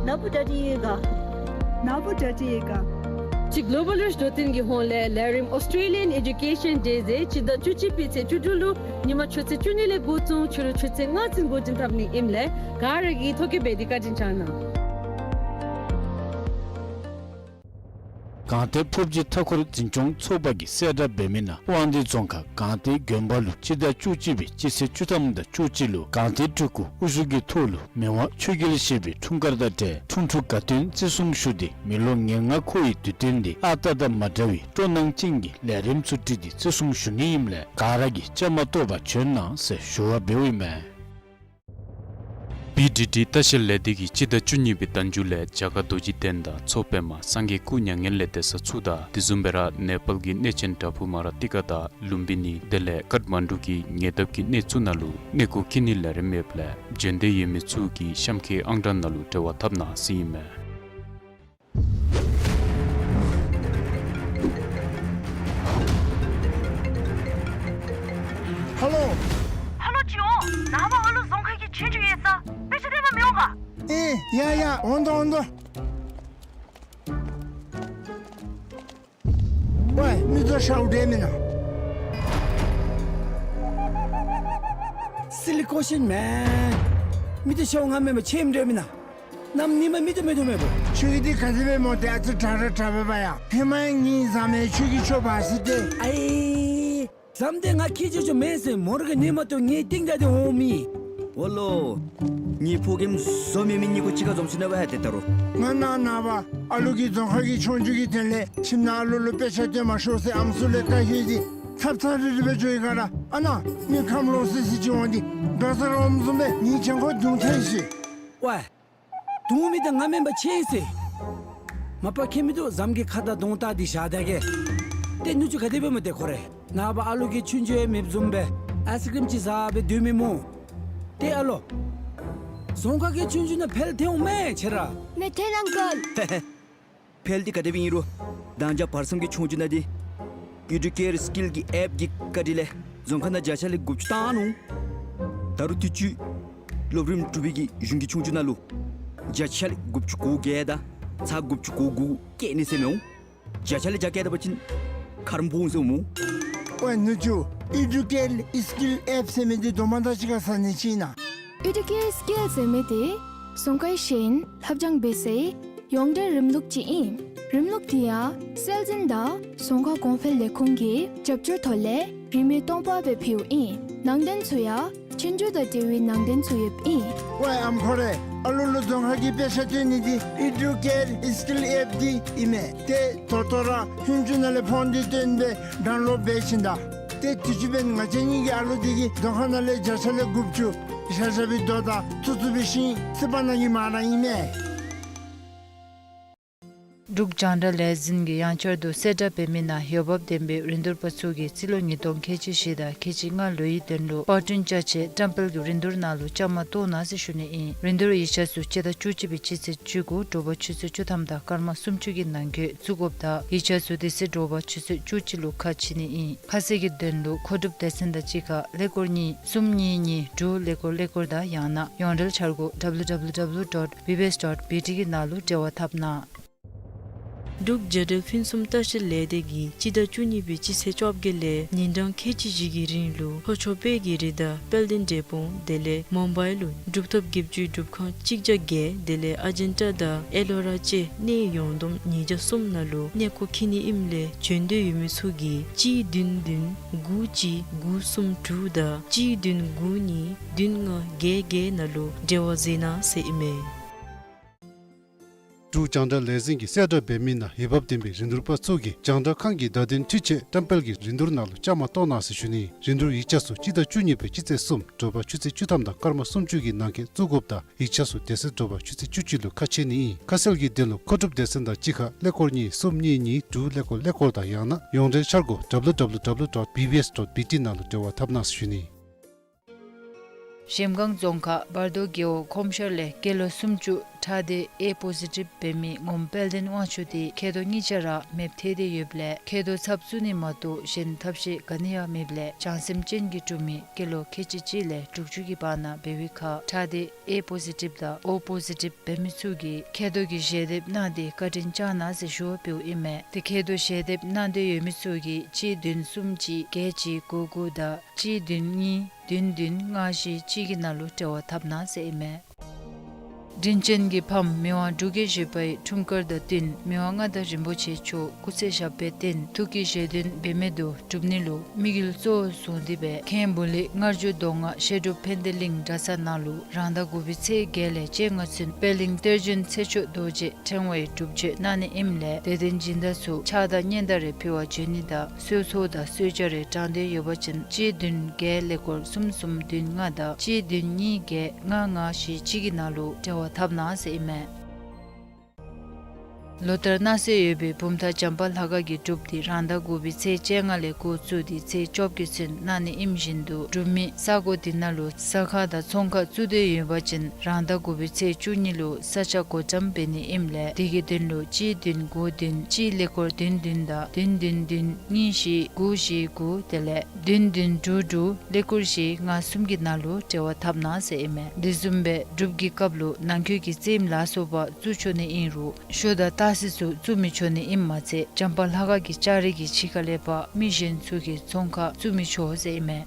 ནཱ་བུ་ཌ་ཌི་ཡེ་ག་ནཱ་བུ་ཌ་ཌི་ཡེ་ག་གཅིག་གློ་བཱལ་རིཆ་འགྲོ་དོན་གྱི་ཧོངས་ལས་ལས་རིམ་Australian Education Day ཟེར་སྤྱི་ཟླ་བཅུ་གཅིག་པའི་ཚེས་བཅུ་དྲུག་ལུ་ཉིན་མ་ཆུ་ཚོད་བཅུ་གཉིས་ལས་འགོ་བཙུགས་ཕྱི་རུ་ཆུ་ཚོད་ལྔ་ཚུན་འགོ་འདྲེན་འཐབ་ནི་ཨིནམ་ལས་ག་ར་གིས་ཐོ་བཀོད་འབད་དེ་བཀའ་དྲིན་བསྐྱང་གནང་། གངས་ཏི་ཕོབ་སྦྱིས་མཐའ་འཁོར་འཛིན་སྐྱོང་ཚོགས་པ་གིས་གསལ་བསྒྲགས་འབད་མི་ནང་དབང་འདུས་རྫོང་ཁག་གངས་ཏི་དགོན་པ་ལུ་སྤྱི་ཟླ་བཅུ་གཅིག་པའི་སྤྱི་ཚེས་བཅུ་ཐམ་དང་བཅུ་གཅིག་ལུ་གངས་ཏི་སྤྲུལ་སྐུ་དབུ་བཞུགས་ཀྱི་ཐོག་ལུ་མི་དབང་ཆོས་རྒྱལ་བཞི་པའི་འཁྲུངས་སྐར་དང་འབྲེལ་འཁྲུངས་འཁྲུངས་དགའ་སྟོན་བརྩི་སྲུང་ཞུ་སྟེ་མི་ལོ་ཉེར་ལྔ་འཁོར་བའི་དུས་སྟོན་འདི་ཨ་རྟག་དང་མ་འདྲ་བའི་སྤྲོ་སྣང་ཅན་གྱི་ལས་རིམ་ཚུ་སྒྲིག་སྟེ་བརྩི་སྲུང་ཞུ་ནི་ཨིནམ་ལས་ག་ར་གིས་བཅའ་མར་གཏོགས་པར་བྱོན་གནང་ཟེར་ཞུ་བ་འབདཝ་ཨིན་མས། བི་ཌི་ཌི་ལྟ་བཤལ་ལས་སྡེ་གིས་སྤྱི་ཟླ་བཅུ་གཉིས་པའི་ཟླ་མཇུག་ལས་རྒྱ་གར་རྡོ་རྗེ་གདན་དང་མཚོ་པདྨ་སངས་རྒྱས་སྐུ་མྱ་ངན་ལས་འདས་ས་ཚུ་དང་དེ་བཟུམ་སྦེ་ར་ནེ་པཱལ་གྱི་གནས་ཆེན་བྲག་ཕུག་མ་ར་ཏི་ཀ་དང་ལུམ་བི་ནི་དེ་ལས་ཀཊ་མན་ཌུ་གི་ཉེ་འདབས་ཀྱི་གནས་ཚུ་ནང་ལུ་གནས་སྐོར་འཁྱིད་ནི་ལས་རིམ་ཡོདཔ་ལས་བྱོན་འདོད་ཡོད་མི་ཚུ་གིས་གཤམ་འཁོད་ཨང་གྲངས་ནང་ལུ་འབྲེལ་བ་འཐབ་གནང་ཟེར་ཨིན་མས། ཧ་ལོ། ཧ་ལོ་ཅིག་འོང་། ནངས་པ་ཨ་ལུ་རྫོང་ཁ་གི་ཆོས་རྒྱུགས་ཡོད་ས། དཔེ་ཆ་སྟོན་པར་མི་འོང་ག། ཨེ་ཡ་ཡ་འོང་དོ་འོང་དོ། ཝའེ་མི་ཚུ་ཤཝ་འདྲ་མེན་ན། སི་ལི་ཀོ་ཤིན་མེན། མི་ཚུ་ཤཝ་ང་མེན་པར་ཁྱེམ་འདྲ་མེན་ན། གནམ་ཉིནམ་མི་ཚུ་མེད་དོ་མེད་པོ། ཁྱོད་ཀྱི་འདི་ག་དེ་སྦེ་སྨོ་ཏེ་ཨ་ཙི་དྲག་ར་དྲག་པས་པ་ཡ། ཧེ་མ་ཡང་ངེའི་བཟའ་མི་ཁྱོད་ཀྱི་ཁྱོ་བ་ཟེར་ཏེ། ཨའི། བཟའ་མི་འདི་ང་ཁྱེད་ཅོ་ཅོ་མེན་ཟེར་མོ་ར་གིས་ཉན་མ་བཏུབ་ངེའི་རྟིང་བདའ་སྟེ་འོང་མི། འོ་ལོ། ངེའི་ཕོ་རྒནམ་བཟོ་མེད་མི་གཉིས་ཀོ་གཅིག་ཁར་འཛོམས་ཞིནམ་ལས་ཝའི་ཏེ་ད་རུང་། ང་ནཱ་ནངས་པ་ཨ་ལུ་གི་རྫོང་ཁ་གི་ཆོས་རྒྱུགས་ཀྱི་དོན་ལས་ཁྱིམ་ནང་ཨ་ལུ་ལུ་དཔེ་ཆ་སྟོན་མ་ཤོག་ཟེར་ཨམ་སྲུ་ལས་བཀའ་ཤོག་སྟེ་ཚབ་ཚབ་རིལ་རི་སྦེ་འགྱོ་ཡི་ག་ར། ཨ་ནཱ་མི་ཁམས་ལོག་སི་སི་ཅིག་འོང་སྟེ་འགྲོ་ས་ར་འོངམ་བཟུམ་སྦེ་ངེའི་གྱང་ཁར་རྡུང་ཐལ་ཤིག། ཝའི། རྡུང་མི་འདི་ང་མེན་པར་ཁྱེད་ཨིན་ཟེར། མ་པ་ཁྱེད་མི་འདུག་བཟའ་མི་གི་ཁ་དང་གདོང་བལྟ་སྟེ་བཞག་ད་གེ། ཏེ་ནུ་གཅུང་ག་དེ་སྦེ་སྨོ་ཏེ་ཁོ་རེ། ནངས་པ་ཨ་ལུ་གིས་ཆོས་རྒྱུགས་ཡང་མེདཔ་བཟུམ་སྦེ་ཨའིསི་ཀྲིམ་ཅིག་བཟའ་སྦེ་སྡོད་མི་སྨོ། ཏེ་ཨ་ལོ། རྫོང་ཁ་གི་ཆོས་རྒྱུགས་ནང་ཕེལ་ཐལ་འོང་མས་ཁྱེད་ར། མི་ཐལ་ཨང་ཀལ། ཕེལ་འདི་ག་དེ་སྦེ་ཨིན་རུང་། ད་ཅི་བར་གསུམ་གྱི་ཆོས་རྒྱུགས་ནང་འདི་ཨི་ཌུ་ཀེར་སི་ཀིལ་གྱི་ཨེཔ་གི་བཀའ་དྲིན་ལས་རྫོང་ཁ་ནང་བརྒྱ་ཆ་ལས་དགུ་བཅུ་བཏང་ནུག། ད་རུང་དུས་ཅི་སློབ་རིམ་དྲུག་པའི་གི་གཞུང་གི་ཆོས་རྒྱུགས་ནང་ལུ་བརྒྱ་ཆ་ལས་དགུ་བཅུ་གོ་བརྒྱད་དང་ཚག་དགུ་བཅུ་གོ་དགུ་བཀལ་ནི་ཟེར་མི་འོང་། བརྒྱ་ཆ་ལས་བརྒྱ་བཀལ་ད་པ་ཅིན་ཁ་རུམ་སྦོམ་འོང་ཟེར་འོང་སྨོ། ཝའི་ནུ་གཅུང་ཨི་ཌུ་ཀེར་སི་ཀིལ་ཨེཔ་ཟེར་མི་འདི་དོ་མ་དང་གཅིག་ཁར་ཟ་ནི་ཅིག་ཨིན་ན། ཨི་ཌུ་ཀེར་སི་ཀིལ་ཟེར་མི་འདི་རྫོང་ཁའི་ཤེས་ཡོན་ལྷབ་སྦྱང་འབད་སའི་ཡོངས་འབྲེལ་རིམ་ལུགས་ཅིག་ཨིན། རིམ་ལུགས་འདི་ཡང་སྲོལ་འཛིན་དང་རྫོང་ཁ་གོང་འཕེལ་ལས་ཁུངས་ཀྱི་རྒྱབ་སྐྱོར་ཐོག་ལས་རིན་མེད་སྟོང་པ་སྦེ་ཕུལཝ་ཨིན། ནང་དོན་ཚུ་ཡང་ཆོས་རྒྱུགས་དང་འབྲེལ་བའི་ནང་དོན་ཚུ་ཡོདཔ་ཨིན། ཝའི་ཨམ་ཁོ་རེ། ཨ་ལུ་ལུ་རྫོང་ཁ་གི་དཔེ་ཆ་སྟོན་ནི་འདི་ཨི་ཌུ་ཀེར་སི་ཀིལ་ཨེཔ་འདི་ཨིན་མས། ཏེ་ད་ལྟོ་ར་ཧུན་ཅུ་ནང་ལས་ཕོན་འདི་བཏོན་སྦེ་ཌའུན་ལོཌ་འབད་ཞིནམ་ད། ཏེ་དུས་ཅི་འབདན་ང་བཅས་གཉིས་ཀྱི་ཨ་ལུ་འདི་གིས་རྫོང་ཁ་ནང་ལས་བརྒྱ་ཆ་ལས་དགུ་བཅུ་ཤ་ཤ་བའི་རྡོ་དང་ཚུ་ཚུ་བའི་ཤིང་སི་པ་ནང་གི་མ་ར་ཨིན་མས། འབྲུག་རྒྱང་བསྒྲགས་ལས་འཛིན་གྱིས་ཡང་བསྐྱར་དུ་གསལ་བསྒྲགས་འབད་མི་ནང་འོས་འབབ་ལྡན་པའི་རིན་བསྡུར་པ་ཚུ་གིས་རྩིས་ལོ་ཉིས་སྟོང་ཁལ་གཅིག་བཞི་དང་ཁལ་གཅིག་ལྔ་ལོའི་དོན་ལུ་པར་སྐྲུན་བཅའ་ཆས་བཀྲམ་སྤེལ་གྱི་རིན་བསྡུར་ནང་ལུ་བཅའ་མར་གཏོགས་གནང་ཟེར་ཞུ་ནི་ཨིན། རིན་བསྡུར་ཡིག་ཆ་ཚུ་སྤྱི་ཟླ་བཅུ་གཅིག་པའི་སྤྱི་ཚེས་བཅུ་དགུ་དྲོ་པ་ཆུ་ཚོད་བཅུ་ཐམ་དང་སྐར་མ་སུམ་ཅུ་གི་ནང་འཁོད་བཙུགས་དགོཔ་དང་ཡིག་ཆ་ཚུ་དེ་ཚེ་དྲོ་པ་ཆུ་ཚོད་བཅུ་གཅིག་ལུ་ཁ་ཕྱེ་ནི་ཨིན། ཁ་གསལ་གྱི་དོན་ལུ་མཁོ་སྒྲུབ་སྡེ་ཚན་དང་གཅིག་ཁར་ཀླད་ཀོར་གཉིས་གསུམ་གཉིས་གཉིས་དྲུག་ཀླད་ཀོར་ཀླད་ཀོར་དང་ཡང་ན་ཡོངས་འབྲེལ་འཆར་སྒོ་W W W dot B B S dot B T གི་ནང་ལུ་འབྲེལ་བ་འཐབ་གནང་། འབྲུག་རྒྱལ་འགྲུལ་ཕུན་སུམ་ལྟ་བཤལ་ལས་སྡེ་གིས་སྤྱི་ཟླ་བཅུ་གཉིས་པའི་སྤྱི་ཚེས་བཅོ་བརྒྱད་ལས་ཉིན་གྲངས་ཁལ་གཅིག་བཞི་གི་རིང་ལུ་ལྷོ་ཕྱོགས་དཔལ་གྱི་རི་དང་དཔལ་ལྡན་འབྲས་སྤུངས་དེ་ལས་མུམ་བའི་ལུ་གྲུབ་ཐོབ་བརྒྱད་ཅུའི་སྒྲུབ་ཁང་གཅིག་བརྒྱ་བརྒྱད་དེ་ལས་ཨ་ཇན་ཊ་དང་ཨེ་ལོ་ར་བཅས་གནས་ཡོངས་བསྡོམས་ཉིས་བརྒྱ་གསུམ་ནང་ལུ་གནས་སྐོར་འཁྱིད་ནི་ཨིནམ་ལས་བྱོན་འདོད་ཡོད་མི་ཚུ་གིས་གཅིག་བདུན་བདུན་དགུ་གཅིག་དགུ་གསུམ་དྲུག་དང་གཅིག་བདུན་དགུ་གཉིས་བདུན་ལྔ་བརྒྱད་བརྒྱད་ནང་ལུ་འབྲེལ་བ་མཛད་གནང་ཟེར་ཨིན་མས། འབྲུག་རྒྱང་བསྒྲགས་ལས་འཛིན་གྱིས་གསལ་བསྒྲགས་འབད་མི་ནང་འོས་འབབ་ལྡན་པའི་རིན་བསྡུར་པ་ཚུ་གིས་རྒྱང་བསྒྲགས་ཁང་གི་བརྡ་དོན་འཕྲུལ་ཆས་བཀྲམ་སྤེལ་གྱི་རིན་བསྡུར་ནང་ལུ་བཅའ་མར་གཏོགས་གནང་ཟེར་ཞུ་ནི། རིན་བསྡུར་ཡིག་ཆ་ཚུ་སྤྱི་ཟླ་བཅུ་གཉིས་པའི་སྤྱི་ཚེས་གསུམ་དྲོ་པ་ཆུ་ཚོད་བཅུ་ཐམ་དང་སྐར་མ་སུམ་ཅུ་གི་ནང་འཁོད་བཙུགས་དགོཔ་དང་ཡིག་ཆ་ཚུ་དེ་ཚེ་དྲོ་པ་ཆུ་ཚོད་བཅུ་གཅིག་ལུ་ཁ་ཕྱེ་ནི་ཨིན། ཁ་གསལ་གྱི་དོན་ལུ་མཁོ་སྒྲུབ་སྡེ་ཚན་དང་གཅིག་ཁར་ཀླད་ཀོར་གཉིས་གསུམ་གཉིས་གཉིས་དྲུག་ཀླད་ཀོར་ཀླད་ཀོར་དང་ཡང་ན་ཡོངས་འབྲེལ་འཆར་སྒོ་W W W dot B B S dot B T ནང་ལུ་འབྲེལ་བ་འཐབ་གནང་ཟེར་ཞུ་ནི། གཞལམ་སྒང་རྫོང་ཁག་བར་དོ་རྒེད་འོག་ཁོམ་ཤར་ལས་སྐྱེས་ལོ་སུམ་ཅུ་ཁྲག་སྡེ་ཨེ་པོ་ཟི་ཊིབ་འབད་མི་ངོམ་དཔལ་ལྡན་དབང་ཕྱུག་དེ་མཁལ་རྡོག་གཉིས་ཆ་ར་མེདཔ་ཐལ་ཏེ་ཡོདཔ་ལས་མཁལ་རྡོག་ཚབ་བཙུགས་ནི་མ་གཏོགས་གཞན་ཐབས་ཤེས་ག་ནི་ཡང་མེདཔ་ལས་བྱང་སེམས་ཅན་གྱི་གྲུབ་མི་སྐྱེས་ལོ་ཁལ་གཅིག་གཅིག་ལས་དྲུག་ཅུ་གི་བར་ན་འབད་བའི་ཁར་ཁྲག་སྡེ་ཨེ་པོ་ཟི་ཊིབ་དང་ཨོ་པོ་ཟི་ཊིབ་འབད་མི་ཚུ་གིས་མཁལ་རྡོག་གི་ཞལ་འདེབས་གནང་སྟེ་བཀའ་དྲིན་བསྐྱང་གནང་ཟེར་ཞུ་བ་འབདཝ་ཨིན་མས། དེ་མཁལ་རྡོག་ཞལ་འདེབས་གནང་འདོད་ཡོད་མི་ཚུ་གིས་གཅིག་བདུན་གསུམ་གཅིག་བརྒྱད་གཅིག་དགུ་དགུ་དང་གཅིག་བདུན་གཉིས་བདུན་བདུན་ལྔ་བཞི་གཅིག་གི་ནང་ལུ་འབྲེལ་བ་འཐབ་གནང་ཟེར་ཨིན་མས། དྲིན་ཅན་གྱི་ཕམ་མི་དབང་འབྲུག་རྒྱལ་བཞི་པའི་འཁྲུངས་སྐར་དང་བསྟུན་མི་དབང་མངའ་བདག་རིན་པོ་ཆེ་མཆོག་སྐུ་ཚེ་ཞབས་པད་བརྟན་ཐུགས་ཀྱི་བཞེད་དོན་འབད་མེད་དུ་འགྲུབ་ནི་ལུ་དམིགས་ཡུལ་གཙོ་བོར་བཟུང་སྟེ་སྦེ་མཁན་པོ་ལི་མངར་ཆུ་མདོ་སྔགས་བཤད་སྒྲུབ་ཕན་བདེ་གླིང་གྲྭ་ཚང་ནང་ལུ་རང་ཟླ་དགུ་པའི་ཚེས་བརྒྱད་ལས་བཅོ་ལྔ་ཚུན་པད་གླིང་གཏེར་བྱོན་ཚེ་མཆོག་རྡོ་རྗེ་ཕྲེང་བའི་སྒྲུབ་མཆོད་གནང་ནི་ཨིནམ་ལས་དད་ལྡན་སྦྱིན་བདག་ཚུ་ཕྱག་དང་སྙན་དར་རེ་ཕུལ་བར་བྱོན་ནི་དང་གསོལ་ཚོགས་དང་གསོལ་ཇ་རེ་དྲང་འདོད་ཡོད་པ་ཅིན་གཅིག་བདུན་བརྒྱད་ཀླད་ཀོར་གསུམ་གསུམ་བདུན་ལྔ་དང་གཅིག་བདུན་གཉིས་བརྒྱད་ལྔ་ལྔ་བཞི་གཅིག་གི་ནང་ལུ་འབྲེལ་བ་འཐབ་གནང་ཟེར་ཨིན་མས། ལོ་ལྟར་གནང་སྲོལ་ཡོད་པའི་བུམ་ཐང་བྱམས་པ་ལྷ་ཁང་གི་སྒྲུབ་འདི་རང་ཟླ་དགུ་པའི་ཚེས་བཅོ་ལྔ་ལས་འགོ་བཙུགས་ཏེ་ཚེས་བཅོ་བརྒྱད་ཚུན་གནང་ནི་ཨིནམ་བཞིན་དུ་སྒྲུབ་མི་ས་གོ་འདི་ནང་ལུ་ཟ་ཁང་དང་ཚོང་ཁང་བཙུགས་འདོད་ཡོད་པ་ཅིན་རང་ཟླ་དགུ་པའི་ཚེས་བཅུ་གཉིས་ལུ་ས་ཆ་བགོ་བཀྲམ་འབད་ནི་ཨིནམ་ལས་དེ་གི་དོན་ལུ་གཅིག་བདུན་དགུ་བདུན་གཅིག་ཀླད་ཀོར་བདུན་བདུན་དང་བདུན་བདུན་བདུན་གཉིས་བཞི་དགུ་བཞི་དགུ་དེ་ལས་བདུན་བདུན་དྲུག་དྲུག་ཀླད་ཀོར་བཞི་ལྔ་གསུམ་གྱི་ནང་ལུ་འབྲེལ་བ་འཐབ་གནང་ཟེར་ཨིན་མས། དེ་བཟུམ་སྦེ་སྒྲུབ་ཀྱི་སྐབས་ལུ་ནང་འཁོད་ཀྱི་རྩེདམོ་ལ་སོགས་པ་བཙུགས་ཆོག་ནི་ཨིན་རུང་ཞོ་དང་སྟག་གཟིག་ཚུ་བཙུགས་མི་ཆོག་ནི་ཨིནམ་མ་ཚད་བྱམས་པ་ལྷ་ཁང་གི་ལྕགས་རི་གི་ཕྱི་ཁ་ལས་ཕར་མི་གཞན་ཚུ་གིས་ཚོང་ཁང་བཙུགས་མི་ཆོག་ཟེར་ཨིན་མས།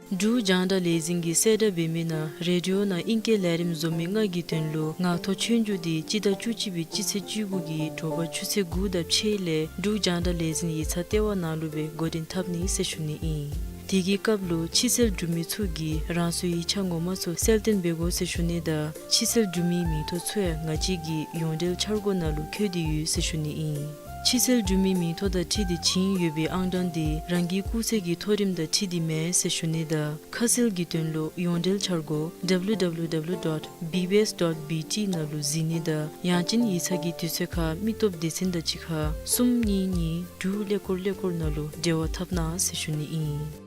འབྲུག་རྒྱང་བསྒྲགས་ལས་འཛིན་གྱིས་གསལ་བསྒྲགས་འབད་མི་ནང་རེ་ཌི་ཡོ་ནང་ཨིང་སྐད་ལས་རིམ་བཟོ་མི་ལྔ་གི་དོན་ལུ་ངག་ཐོག་ཆོས་རྒྱུགས་འདི་སྤྱི་ཟླ་བཅུ་གཅིག་པའི་སྤྱི་ཚེས་བཅུ་དགུ་གི་དྲོ་པ་ཆུ་ཚོད་དགུ་དང་ཕྱེད་ལས་འབྲུག་རྒྱང་བསྒྲགས་ལས་འཛིན་ཡིག་ཚང་ལྟེ་བ་ནང་ལུ་སྦེ་འགོ་འདྲེན་འཐབ་ནི་ཟེར་ཞུ་ནི་ཨིན། དེ་གི་སྐབས་ལུ་ཕྱི་སེལ་གྲུབ་མི་ཚུ་གིས་རང་སོའི་ཡིག་ཆ་ངོ་མ་ཚུ་གསལ་སྟོན་འབད་དགོ་ཟེར་ཞུ་ནི་དང་ཕྱི་སེལ་གྲུབ་མིའི་མིང་ཐོ་ཚུ་ཡང་ང་བཅས་ཀྱི་ཡོངས་འབྲེལ་འཆར་སྒོ་ནང་ལུ་བཀོད་དེ་ཡོད་ཟེར་ཞུ་ནི་ཨིན། ཕྱི་སེལ་གྲུབ་མིའི་མིང་ཐོ་དང་འཁྲིལ་ཏེ་བྱིན་ཡོད་པའི་ཨང་གྲངས་འདི་རང་གི་སྐུགས་ཚད་ཀྱི་མཐོ་རིམ་དང་འཁྲིལ་ཏེ་མེན་ཟེར་ཞུ་ནི་དང་ཁ་གསལ་གྱི་དོན་ལུ་ཡོངས་འབྲེལ་འཆར་སྒོ་W W W dot B B S dot B T ནང་ལུ་གཟིགས་ནི་དང་ཡང་ཅིན་ཡིག་ཚང་གི་དུས་ཚོད་ཁར་མི་སྟོབས་སྡེ་ཚན་དང་གཅིག་ཁར་གསུམ་གཉིས་གཉིས་དྲུག་ཀླད་ཀོར་ཀླད་ཀོར་ནང་ལུ་འབྲེལ་བ་འཐབ་གནང་ཟེར་ཞུ་ནི་ཨིན།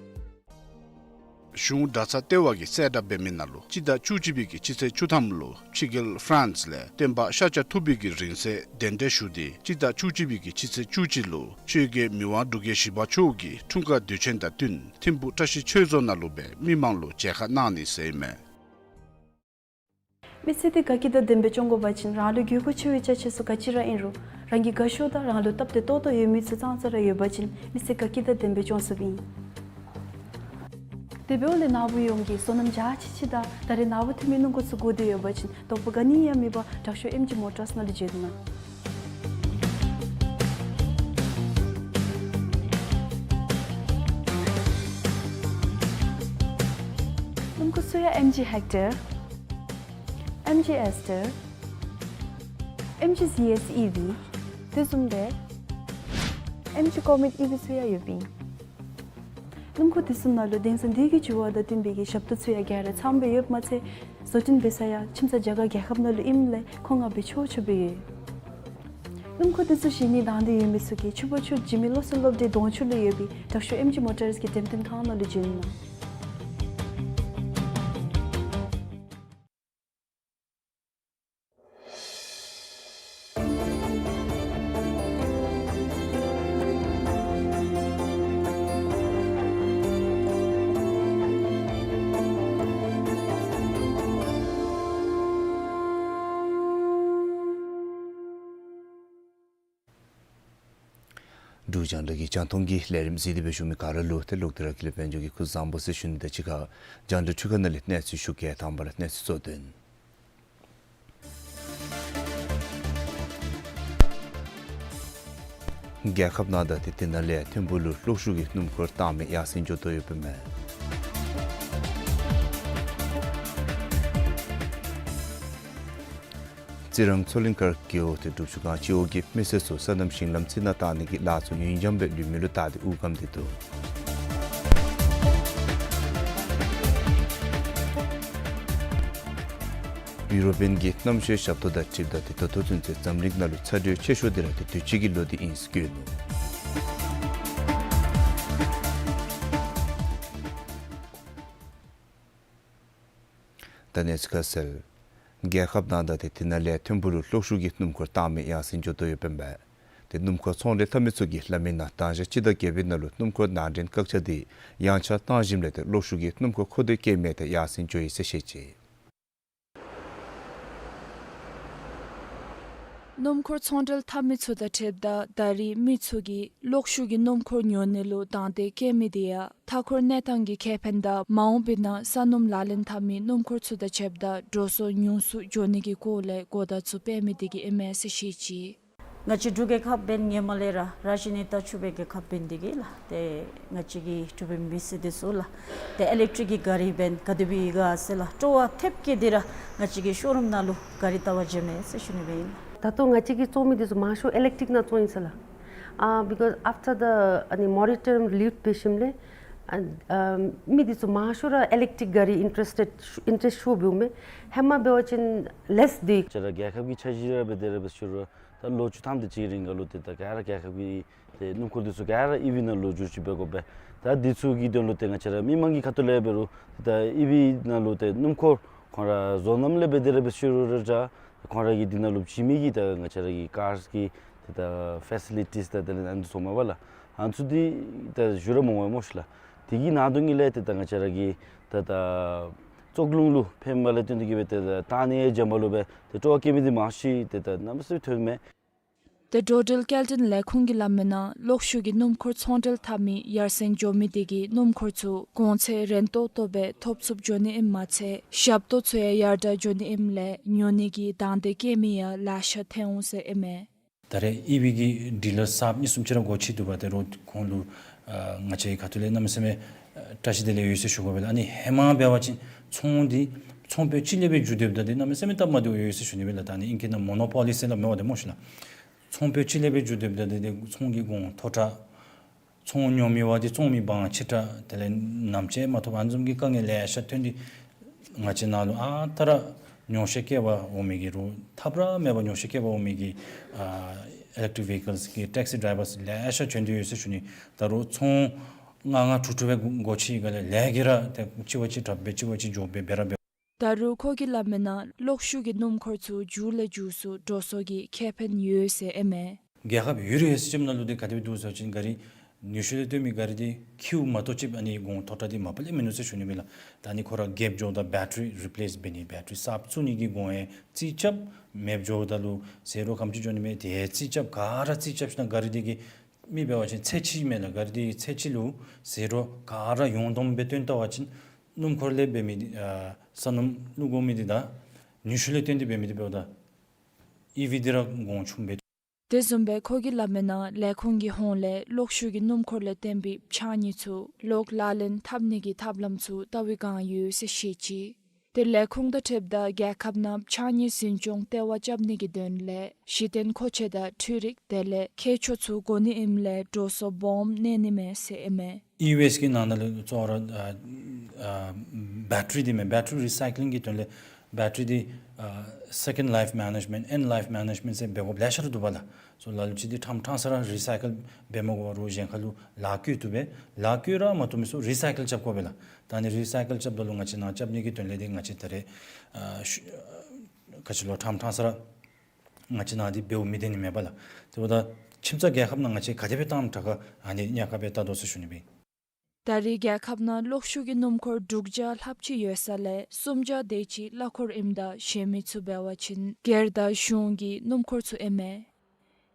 གཞུང་གྲྭ་ཚང་ལྟེ་བ་གིས་གསལ་བསྒྲགས་འབད་མི་ནང་ལུ་སྤྱི་ཟླ་བཅུ་གཅིག་པའི་གི་སྤྱི་ཚེས་བཅུ་ཐམ་ལུ་ཕྱི་རྒྱལ་ཧྥ་རན་སི་ལས་སྟོན་པ་ཤཱཀྱ་ཐུབ་པའི་གི་རིང་བསྲེལ་གདན་འདྲེན་ཞུ་སྟེ་སྤྱི་ཟླ་བཅུ་གཅིག་པའི་གི་སྤྱི་ཚེས་བཅུ་གཅིག་ལུ་ཆོས་རྒྱལ་མི་དབང་འབྲུག་རྒྱལ་བཞི་པ་མཆོག་གི་འཁྲུངས་སྐར་དུས་ཆེན་དང་བསྟུན་ཐིམ་ཕུག་བཀྲ་ཤིས་ཆོས་རྫོང་ནང་ལུ་སྦེ་མི་མང་ལུ་མཇལ་ཁ་གནང་ནི་ཟེར་ཨིན་མས། མི་ཚེ་འདི་དགའ་སྐྱིད་དང་ལྡན་པའི་སྐྱོང་དགོ་པ་ཅིན་རང་ལུ་དགོས་མཁོ་ཆེ་བའི་ཅ་ཆས་ཚུ་ག་ཅི་ར་ཨིན་རུང་རང་གི་དགའ་ཤོས་དང་རང་ལུ་སྟབས་བདེ་ཏོག་ཏོ་ཡོད་མི་ཚུ་ཙང་ཙ་ར་ཡོད་པ་ཅིན་མི་ཚེ་དགའ་སྐྱིད་དང་ལྡན་པའི་སྐྱོང་ཚུགསཔ་ཨིན། དེ་འབདཝ་ལས་ནཱ་བུ་ཡོངས་ཀྱིས་བསོད་ནམས་རྒྱ་ཆེ་ཆེ་དང་ད་རེས་ནཱ་བུ་འཐུས་མི་སྣུམ་འཁོར་ཚུ་དགོ་འདོད་ཡོད་པ་ཅིན་དོགས་པ་ག་ནི་ཡང་མེད་པར་དྲག་ཤོས་ཨེམ་ཇི་མོ་ཊརསི་ནང་ལུ་བྱོན་གནང་། སྣུམ་འཁོར་ཚུ་ཡང་ཨེམ་ཇི་ཧེག་ཊར། ཨེམ་ཇི་ཨེས་ཊར། ཨེམ་ཇི་ཟི་ཨེས་ཨི་ཝི། དེ་བཟུམ་སྦེ་ཨེམ་ཇི་ཀོ་མེཊ་ཨི་ཝི་ཚུ་ཡང་ཡོདཔ་ཨིན། སྣུམ་འཁོར་དེ་ཚུ་ནང་ལུ་དེང་སང་དུས་ཀྱི་འགྱུར་བ་དང་བསྟུན་པའི་གི་ཞབས་ཏོག་ཚུ་ཡང་ག་ར་ཚངམ་སྦེ་ཡོདཔ་མ་ཚད་བཟོ་སྐྲུན་འབད་ས་ཡང་ཁྱིམ་ཚང་རྒྱ་གར་རྒྱལ་ཁབ་ནང་ལུ་ཨིནམ་ལས་མཁོ་མངགས་འབད་ཆོག་ཆོག་སྦེ་ཡོད། སྣུམ་འཁོར་དེ་ཚུ་བཞེས་ནི་དང་འདོད་ཡོད་མི་ཚུ་གིས་ཆུ་སྦིས་ཆུ་འཇིགས་མེད་བློ་གསལ་སློབ་གྲྭའི་གདོང་ཕྱོགས་ལུ་ཡོད་པའི་དྲག་ཤོས་ཨེམ་ཇི་མོ་ཊརས་ཀྱི་འགྲེམས་སྟོན་ཁང་ནང་ལུ་འབྱོན་གནང་། འབྲུག་རྒྱང་བསྒྲགས་ཀྱི་རྒྱང་མཐོང་གི་ལས་རིམ་གཟིགས་ཏེ་སྦེ་བཞུགས་མི་ག་ར་ལུ་ཏེ་ལོག་སྟེ་ར་ཀུན་ལེགས་དཔལ་འབྱོར་གྱིས་སྐུ་གཟུགས་བཟང་པོ་ཟེར་ཞུ་ནི་དང་གཅིག་ཁར་རྒྱང་བསྒྲགས་འཕྲུལ་ཁང་ནང་ལས་གནས་ཚུལ་ཞུ་གེ། དང་པ་ར་གནས་ཚུལ་གཙོ་དོན། རྒྱལ་ཁབ་ནང་དང་ཏེ་དེ་ནང་ལས་ཐིམ་ཕུག་ལུ་གློག་ཤུགས་ཀྱི་སྣུམ་འཁོར་བཏང་མི་ཡར་སེང་འགྱོ་དོ་ཡོདཔ་ཨིན་མས། རྩི་རང་མཚོ་གླིང་མཁར་རྒེད་འོག་ཏེ་འབྲུག་ཆུ་སྒང་སྤྱི་འོག་གི་མི་སེར་ཚུ་སོ་ནམ་ཞིང་ལམ་རྩི་ནག་བཏང་ནི་གི་ལཱ་ཚུ་ཡུན་འགྱངས་སྦེ་ལུས་མི་ལུ་བདའ་སྟེ་དབུགས་སྐམ་སྟེ་འདུག། ཡུ་རོ་པིའན་གྱི་གནམ་གཤིས་ཞབས་ཏོག་དང་འཁྲིལཝ་ད་ཏེ་ད་ལྟོ་ཚུན་ཚོད་འཛམ་གླིང་ནང་ལུ་ཚ་དྲོད་ཆེ་ཤོས་འདི་ར་ཏེ་དུས་ཅི་གི་ལོ་འདི་ཨིན་ཟེར་བཀོད་ནུག། ད་གནས་ཚུལ་ཁ་གསལ། རྒྱལ་ཁབ་ནང་དང་ཏེ་དེ་ནང་ལས་ཐིམ་ཕུག་ལུ་གློག་ཤུགས་ཀྱི་སྣུམ་འཁོར་བཏང་མི་ཡར་སེང་འགྱོ་དོ་ཡོདཔ་ཨིན་པས། ཏེ་སྣུམ་འཁོར་ཚོང་འབྲེལ་འཐབ་མི་ཚུ་གིས་སླབ་མིའི་ནང་ད་ཞག་སྤྱི་ཟླ་བརྒྱད་པའི་ནང་ལུ་སྣུམ་འཁོར་ནང་འདྲེན་བཀག་ཆ་འདི་ཡངས་ཆག་བཏང་ཞིནམ་ལས་ཏེ་གློག་ཤུགས་ཀྱི་སྣུམ་འཁོར་མཁོ་འདོད་བསྐྱེད་མི་ཡང་ཏེ་ཡར་སེང་འགྱོ་ཡི་ཟེར་བཤད་ཅི། སྣུམ་འཁོར་ཚོང་འབྲེལ་འཐབ་མི་ཚུ་དང་འཁྲིལཝ་ད་ད་རེས་མི་ཚུ་གིས་གློག་ཤུགས་ཀྱི་སྣུམ་འཁོར་ཉོ་ནི་ལུ་དང་འདོད་བསྐྱེད་མི་འདི་ཡང་མཐའ་འཁོར་གནས་སྟངས་ཀྱི་ཁེ་ཕན་དང་མ་འོངས་པའི་ནང་ས་སྣུམ་ལག་ལེན་འཐབ་མི་སྣུམ་འཁོར་ཚུ་དང་ཕྱདཔ་ད་འགྲོ་སོང་ཉུང་སུ་འགྱོ་ནི་གི་སྐོར་ལས་གོ་བརྡ་ཚུ་སྤེལ་མི་འདི་གིས་ཨིན་མས་ཟེར་བཤད་ཅི། ང་བཅས་འབྲུག་རྒྱལ་ཁབ་འབདན་ཧེ་མ་ལས་ར་ར་ཤི་ནི་ད་ཕྱུག་པའི་རྒྱལ་ཁབ་འབད་ནི་འདི་གིས་ལགས། ཏེ་ང་བཅས་ཀྱི་འབྲུག་པའི་མི་སེར་འདི་ཚུ་ལགས། ཏེ་ཨི་ལེག་ཊིག་གི་གཱ་རི་འབདན་ག་དེ་སྦེ་ཡོད་ག་ཟེར་ལགས། སྤྲོ་བ་ཐེབས་བསྐྱེད་དེ་ར་ང་བཅས་ཀྱི་ཤོ་རུམ་ནང་ལུ་གཱ་རི་བལྟ་བར་འབྱོན་མས་ཟེར་ཞུ་ནི་སྦེ་ཨིན་ལགས། ད་ལྟོ་ང་བཅས་ཀྱིས་བཙོང་མི་འདི་ཚུ་མང་ཤོས་ཨི་ལེག་ཊིག་ནང་བཙོང་ཡི་ཟེར་ལགས། ཨ་because after the ཨ་ནི་མོ་ར་ཊོ་རི་ཡམ་ལིཕཊ་འབད་ཞིནམ་ལས་ཨ་ཨ་མི་འདི་ཚུ་མང་ཤོས་ར་ཨི་ལེག་ཊིག་གཱ་རི་ཨིན་ཊེ་རེསི་ཊེཌ་ཤོ་ཨིན་ཊེ་རེསི་ཊེཌ་ཤོས་འབདཝ་མས། ཧེ་མ་འབད་བ་ཅིན་ལེསི་འདི། ང་བཅས་ར་རྒྱལ་ཁབ་ཀྱི་འཆར་གཞི་ར་འབད་དེ་ར་འབད་ཞུ་རུང་ད་ལོ་བཅུ་ཐམ་དེ་ཅིག་རིང་ག་ལུ་ཏེ་ད་ག་ར་རྒྱལ་ཁབ་ཀྱི་ཏེ་སྣུམ་འཁོར་འདི་ཚུ་ག་ར་ཨི་ཝི་ནང་ལོག་འགྱུར་ཅིག་འབད་དགོ་པས། ད་འདི་ཚུ་གི་དོན་ལུ་ཏེ་ང་བཅས་ར་མི་མང་གི་ཁ་ཐུག་ལས་འབད་རུང་ད་ཨི་ཝི་ནང་ལུ་ཏེ་སྣུམ་འཁོར་ཁོང་ར་བཟོ་གནང་ལས་འབད་དེ་ར་འབད་ཞུ་རུང་ར་ད་ཁོང་ར་གིས་འདི་ནང་ལུ་བྱིན་མི་གི་ད་ང་བཅས་ར་གི་ཀཱརསི་གི་ཏེ་ད་ཕེ་སི་ལི་ཊིསི་ད་དེ་ལས་ཨ་ནི་ཚུ་མ་པ་ལགས། ཨ་ནི་ཚུ་འདི་ད་ཞུ་ར་མ་འོང་པས་སྨོ་ཤིག་ལགས། དེ་གི་ནང་དོན་གྱི་ལས་ཏེ་ད་ང་བཅས་ར་གི་ད་ད་ཙོག་རླུང་ལུ་ཕན་པ་ལས་བརྟེན་ཏེ་གིས་སྦེ་ཏེ་ད་ད་ནི་འཇམ་པ་ལུ་སྦེ་ཏེ་སྤྲོ་བ་བསྐྱེད་མི་འདི་མང་ཤོས་ཏེ་ད་གནམ་མེད་ས་མེད་ཐོན་མས། ཏེ་འགྲོ་འགྲུལ་སྐྱེལ་འདྲེན་ལས་ཁུངས་ཀྱིས་སླབ་མིའི་ནང་གློག་ཤུགས་ཀྱི་སྣུམ་འཁོར་ཚོང་འབྲེལ་འཐབ་མི་ཡར་སེང་འགྱོ་མི་དེ་གིས་སྣུམ་འཁོར་ཚུ་གོང་ཚད་རན་ཏོག་ཏོ་སྦེ་ཐོབ་ཚུགསཔ་འགྱོ་ནི་ཨིནམ་མ་ཚད་ཞབས་ཏོག་ཚུ་ཡང་ཡར་དྲགས་འགྱོ་ནི་ཨིནམ་ལས་ཉོ་ནི་གི་དང་འདོད་བསྐྱེད་མི་ཡང་ལེ་ཤ་ཐོན་འོང་ཟེར་ཨིན་མས། ད་རེས་ཨི་ཝི་གི་ཌི་ལར་གསརཔ་གཉིས་གསུམ་ཅིག་ར་སྒོ་ཕྱེ་འདུག་པ། ད་རུང་ཁོང་ལུ་ཨ་ང་བཅས་ཁ་ཐུག་ལས་གནམ་མེད་ས་མེད་ཨ་བཀྲ་ཤིས་བདེ་ལེགས་ཡོད་ཟེར་ཞུ་དགོ་པས་ལགས། ཨ་ནི་ཧེ་མ་འབད་བ་ཅིན་ཚོང་འདི་ཚོང་པོ་གཅིག་ལས་སྦེ་མཇུག་བསྡུཝ་ད་འདི་གནམ་མེད་ས་མེད་སྟབས་མ་བདེཝ་ཡོད་ཟེར་ཞུ་ནི་སྦེ་ལགས། ད་ཨ་ནི་ཨིང་སྐད་ནང་མོ་ནོ་པོ་ལི་ཟེར་སླབ་མས་པ་ཏེ་སྨོ་ཤིག་ལགས། ཚོང་པོ་གཅིག་ལས་སྦེ་མཇུག་བསྡུཝ་ད་འདི་འདི་ཚོང་གི་གོང་མཐོ་དྲགས་ཚོང་ཉོ་མི་བ་འདི་བཙོང་མི་དབང་ཆེ་དྲགས་དེ་ལས་ནམ་ཅིག་མ་ཐོབ་ཨ་ནི་བཟུམ་གྱི་དཀའ་ངལ་ལེ་ཤ་ཐོན་ཏེ་ང་བཅས་ནང་ལུ་ཨ་རྟག་ར་ཉོ་ཤེས་སྐྱེ་བ་འོང་མི་གི་རུང་ཐབས་ར་མེད་པར་ཉོ་ཤེས་སྐྱེ་བ་འོང་མི་གི་ཨ་ཨི་ལེག་ཊིག་བི་ཧི་ཀལསི་གི་ཊེག་སི་ཌི་རའི་བརསི་ལེ་ཤ་བྱོན་ཏེ་ཡོད་ཟེར་ཞུ་ནི། ད་རུང་ཚོང་ལྔ་ལྔ་དྲུག་དྲུག་སྦེ་སྒོ་ཕྱེ་ག་ལས་ལས་ཀྱི་ར་ཏེ་གཅིག་བ་གཅིག་དྲག་སྦེ་གཅིག་བ་གཅིག་མགྱོགས་སྦེ་འབད་ར་འབད། ད་རུང་ཁོ་གིས་སླབ་མིའི་ནང་གློག་ཤུགས་ཀྱི་སྣུམ་འཁོར་ཚུ་མཇུག་ལས་མཇུག་སུ་འགྲོ་སོང་གི་ཁེ་ཕན་ཡོད་ཟེར་ཨིན་མས། རྒྱལ་ཁབ་ཡུལ་ཡུལ་ཅིག་ནང་ལུ་འདི་ག་དེ་སྦེ་འདུག་ཟེར་བ་ཅིན་གཱ་རི་ཉུང་ཤོས་ལས་བཏོན་མི་གཱ་རི་འདི་ཁྱེའུ་མ་གཏོགས་ཅིག་ཨ་ནི་གོང་མཐོ་དྲགས་འདི་མ་པ་ལས་མིན་ནུག་ཟེར་ཞུ་ནི་སྦེ་ལགས། ད་ཨ་ནི་ཁོ་ར་གེབ་འགྱོཝ་ད་བེ་ཊ་རི་རི་པི་ལེསི་འབད་ནི་བེ་ཊ་རི་གསརཔ་བཙུགས་ནི་གི་གོང་ཡང་རྩིས་རྐྱབ། མེདཔ་འགྱོཝ་ད་ལུ་ཟད་འགྲོ་ག་དེམ་ཅིག་འགྱོ་ནི་མས། དེ་རྩིས་རྐྱབ་ག་ར་རྩིས་རྐྱབ་ཞིནམ་ལས་གཱ་རི་འདི་གི་མི་འབད་བ་ཅིན་ཚེ་ཕྱི་མས་ལགས། གཱ་རི་འདི་ཚེ་ཕྱི་ལུ་ཟད་འགྲོ་ག་ར་ཡོངས་བསྡོམས་སྦེ་བཏོན་བལྟ་བ་ཅིན་སྣུམ་འཁོར་ལས་འབད་མི་འདི་ཨ་ས་སྣུམ་བླུག་དགོ་མི་འདི་དང་ཉུང་ཤོས་ལས་བཏོན་ཏེ་འབད་མི་འདི་འབདཝ་ད་ཨི་ཝི་འདི་ར་གོང་ཆུང་སྦེ། དེ་བཟུམ་སྦེ་ཁོ་གིས་སླབ་མིའི་ནང་ལས་ཁུངས་ཀྱི་ཧོངས་ལས་གློག་ཤུགས་ཀྱི་སྣུམ་འཁོར་ལས་བཏོན་པའི་ཕྱགས་སྙིགས་ཚུ་ལོག་ལག་ལེན་འཐབ་ནི་གི་ཐབས་ལམ་ཚུ་བལྟ་བའི་བསྒང་ཡོད་ཟེར་བཤད་ཅི། ཏེ་ལས་ཁུངས་དང་འཁྲིལཝ་ད་རྒྱལ་ཁབ་ནང་ཕྱགས་སྙིགས་འཛིན་སྐྱོང་ལྟེ་བ་རྐྱབ་ནི་གི་དོན་ལས་གཞི་རྟེན་མཁོ་ཆས་དང་འཕྲུལ་རིག་དེ་ལས་ཁྱད་ཆོས་ཚུ་དགོ་ནི་ཨིནམ་ལས་འགྲོ་སོང་སྦོམ་གནས་ནི་མས་ཟེར་ཨིན་མས། ཨི་ཝེསཊ་གི་ནང་ན་ལུ་གཙོ་བོ་ར་ཨ་ཨ་བེ་ཊ་རི་འདི་མས། བེ་ཊ་རི་རི་སའི་ཀི་ལིང་གི་དོན་ལས་ བེ་ཊ་རི་འདི་ཨ་second life management, end life management ཟེར་འབད་དགོཔ་ལེ་ཤ་ར་འདུག་པ་ལགས། སོ་ལ་ལུ་ཅིག་འདི་ཕྲངམ་ཕྲང་ས་ར་རི་སའི་ཀལ་འབད་མ་དགོ་པར་གཞན་ཁ་ལུ་ལཱ་བཀོལ་བཏུབ་པས། ལཱ་བཀོལ་ར་མ་བཏུབ་མི་ཚུ་རི་སའི་ཀལ་རྐྱབ་དགོ་པས་ལགས། ད་ཨ་ནི་རི་སའི་ཀལ་རྐྱབ་ད་ལུ་ང་བཅས་ནཱ་རྐྱབ་ནི་གི་དོན་ལས་འདི་ང་བཅས་ད་རེས་ཨ་ཤུ་ཨ་ག་ཅི་ལོ་ཕྲངམ་ཕྲང་ས་ར་ང་བཅས་ནཱ་འདི་འབདཝ་མི་བདེ་ནི་མེད་པ་ལགས། དེ་འབདཝ་ད་ཁྱིམ་ཚང་རྒྱལ་ཁབ་ནང་ང་བཅས་ག་དེ་སྦེ་བཏངམ་དྲག་ག་ཨ་ནི་ཉག་ཁ་སྦེ་བལྟ་དོ་ཟེར་ཞུ་ནི་སྦེ། ད་རེས་རྒྱལ་ཁབ་ནང་གློག་ཤུགས་ཀྱི་སྣུམ་འཁོར་དྲུག་བརྒྱ་ལྷགཔ་ཅིག་ཡོད་ས་ལས་སུམ་བརྒྱ་དེ་ཅིག་གླ་འཁོར་ཨིནམ་ད་གཞན་མི་ཚུ་འབད་བ་ཅིན་སྒེར་དང་གཞུང་གི་སྣུམ་འཁོར་ཚུ་ཨིན་མས།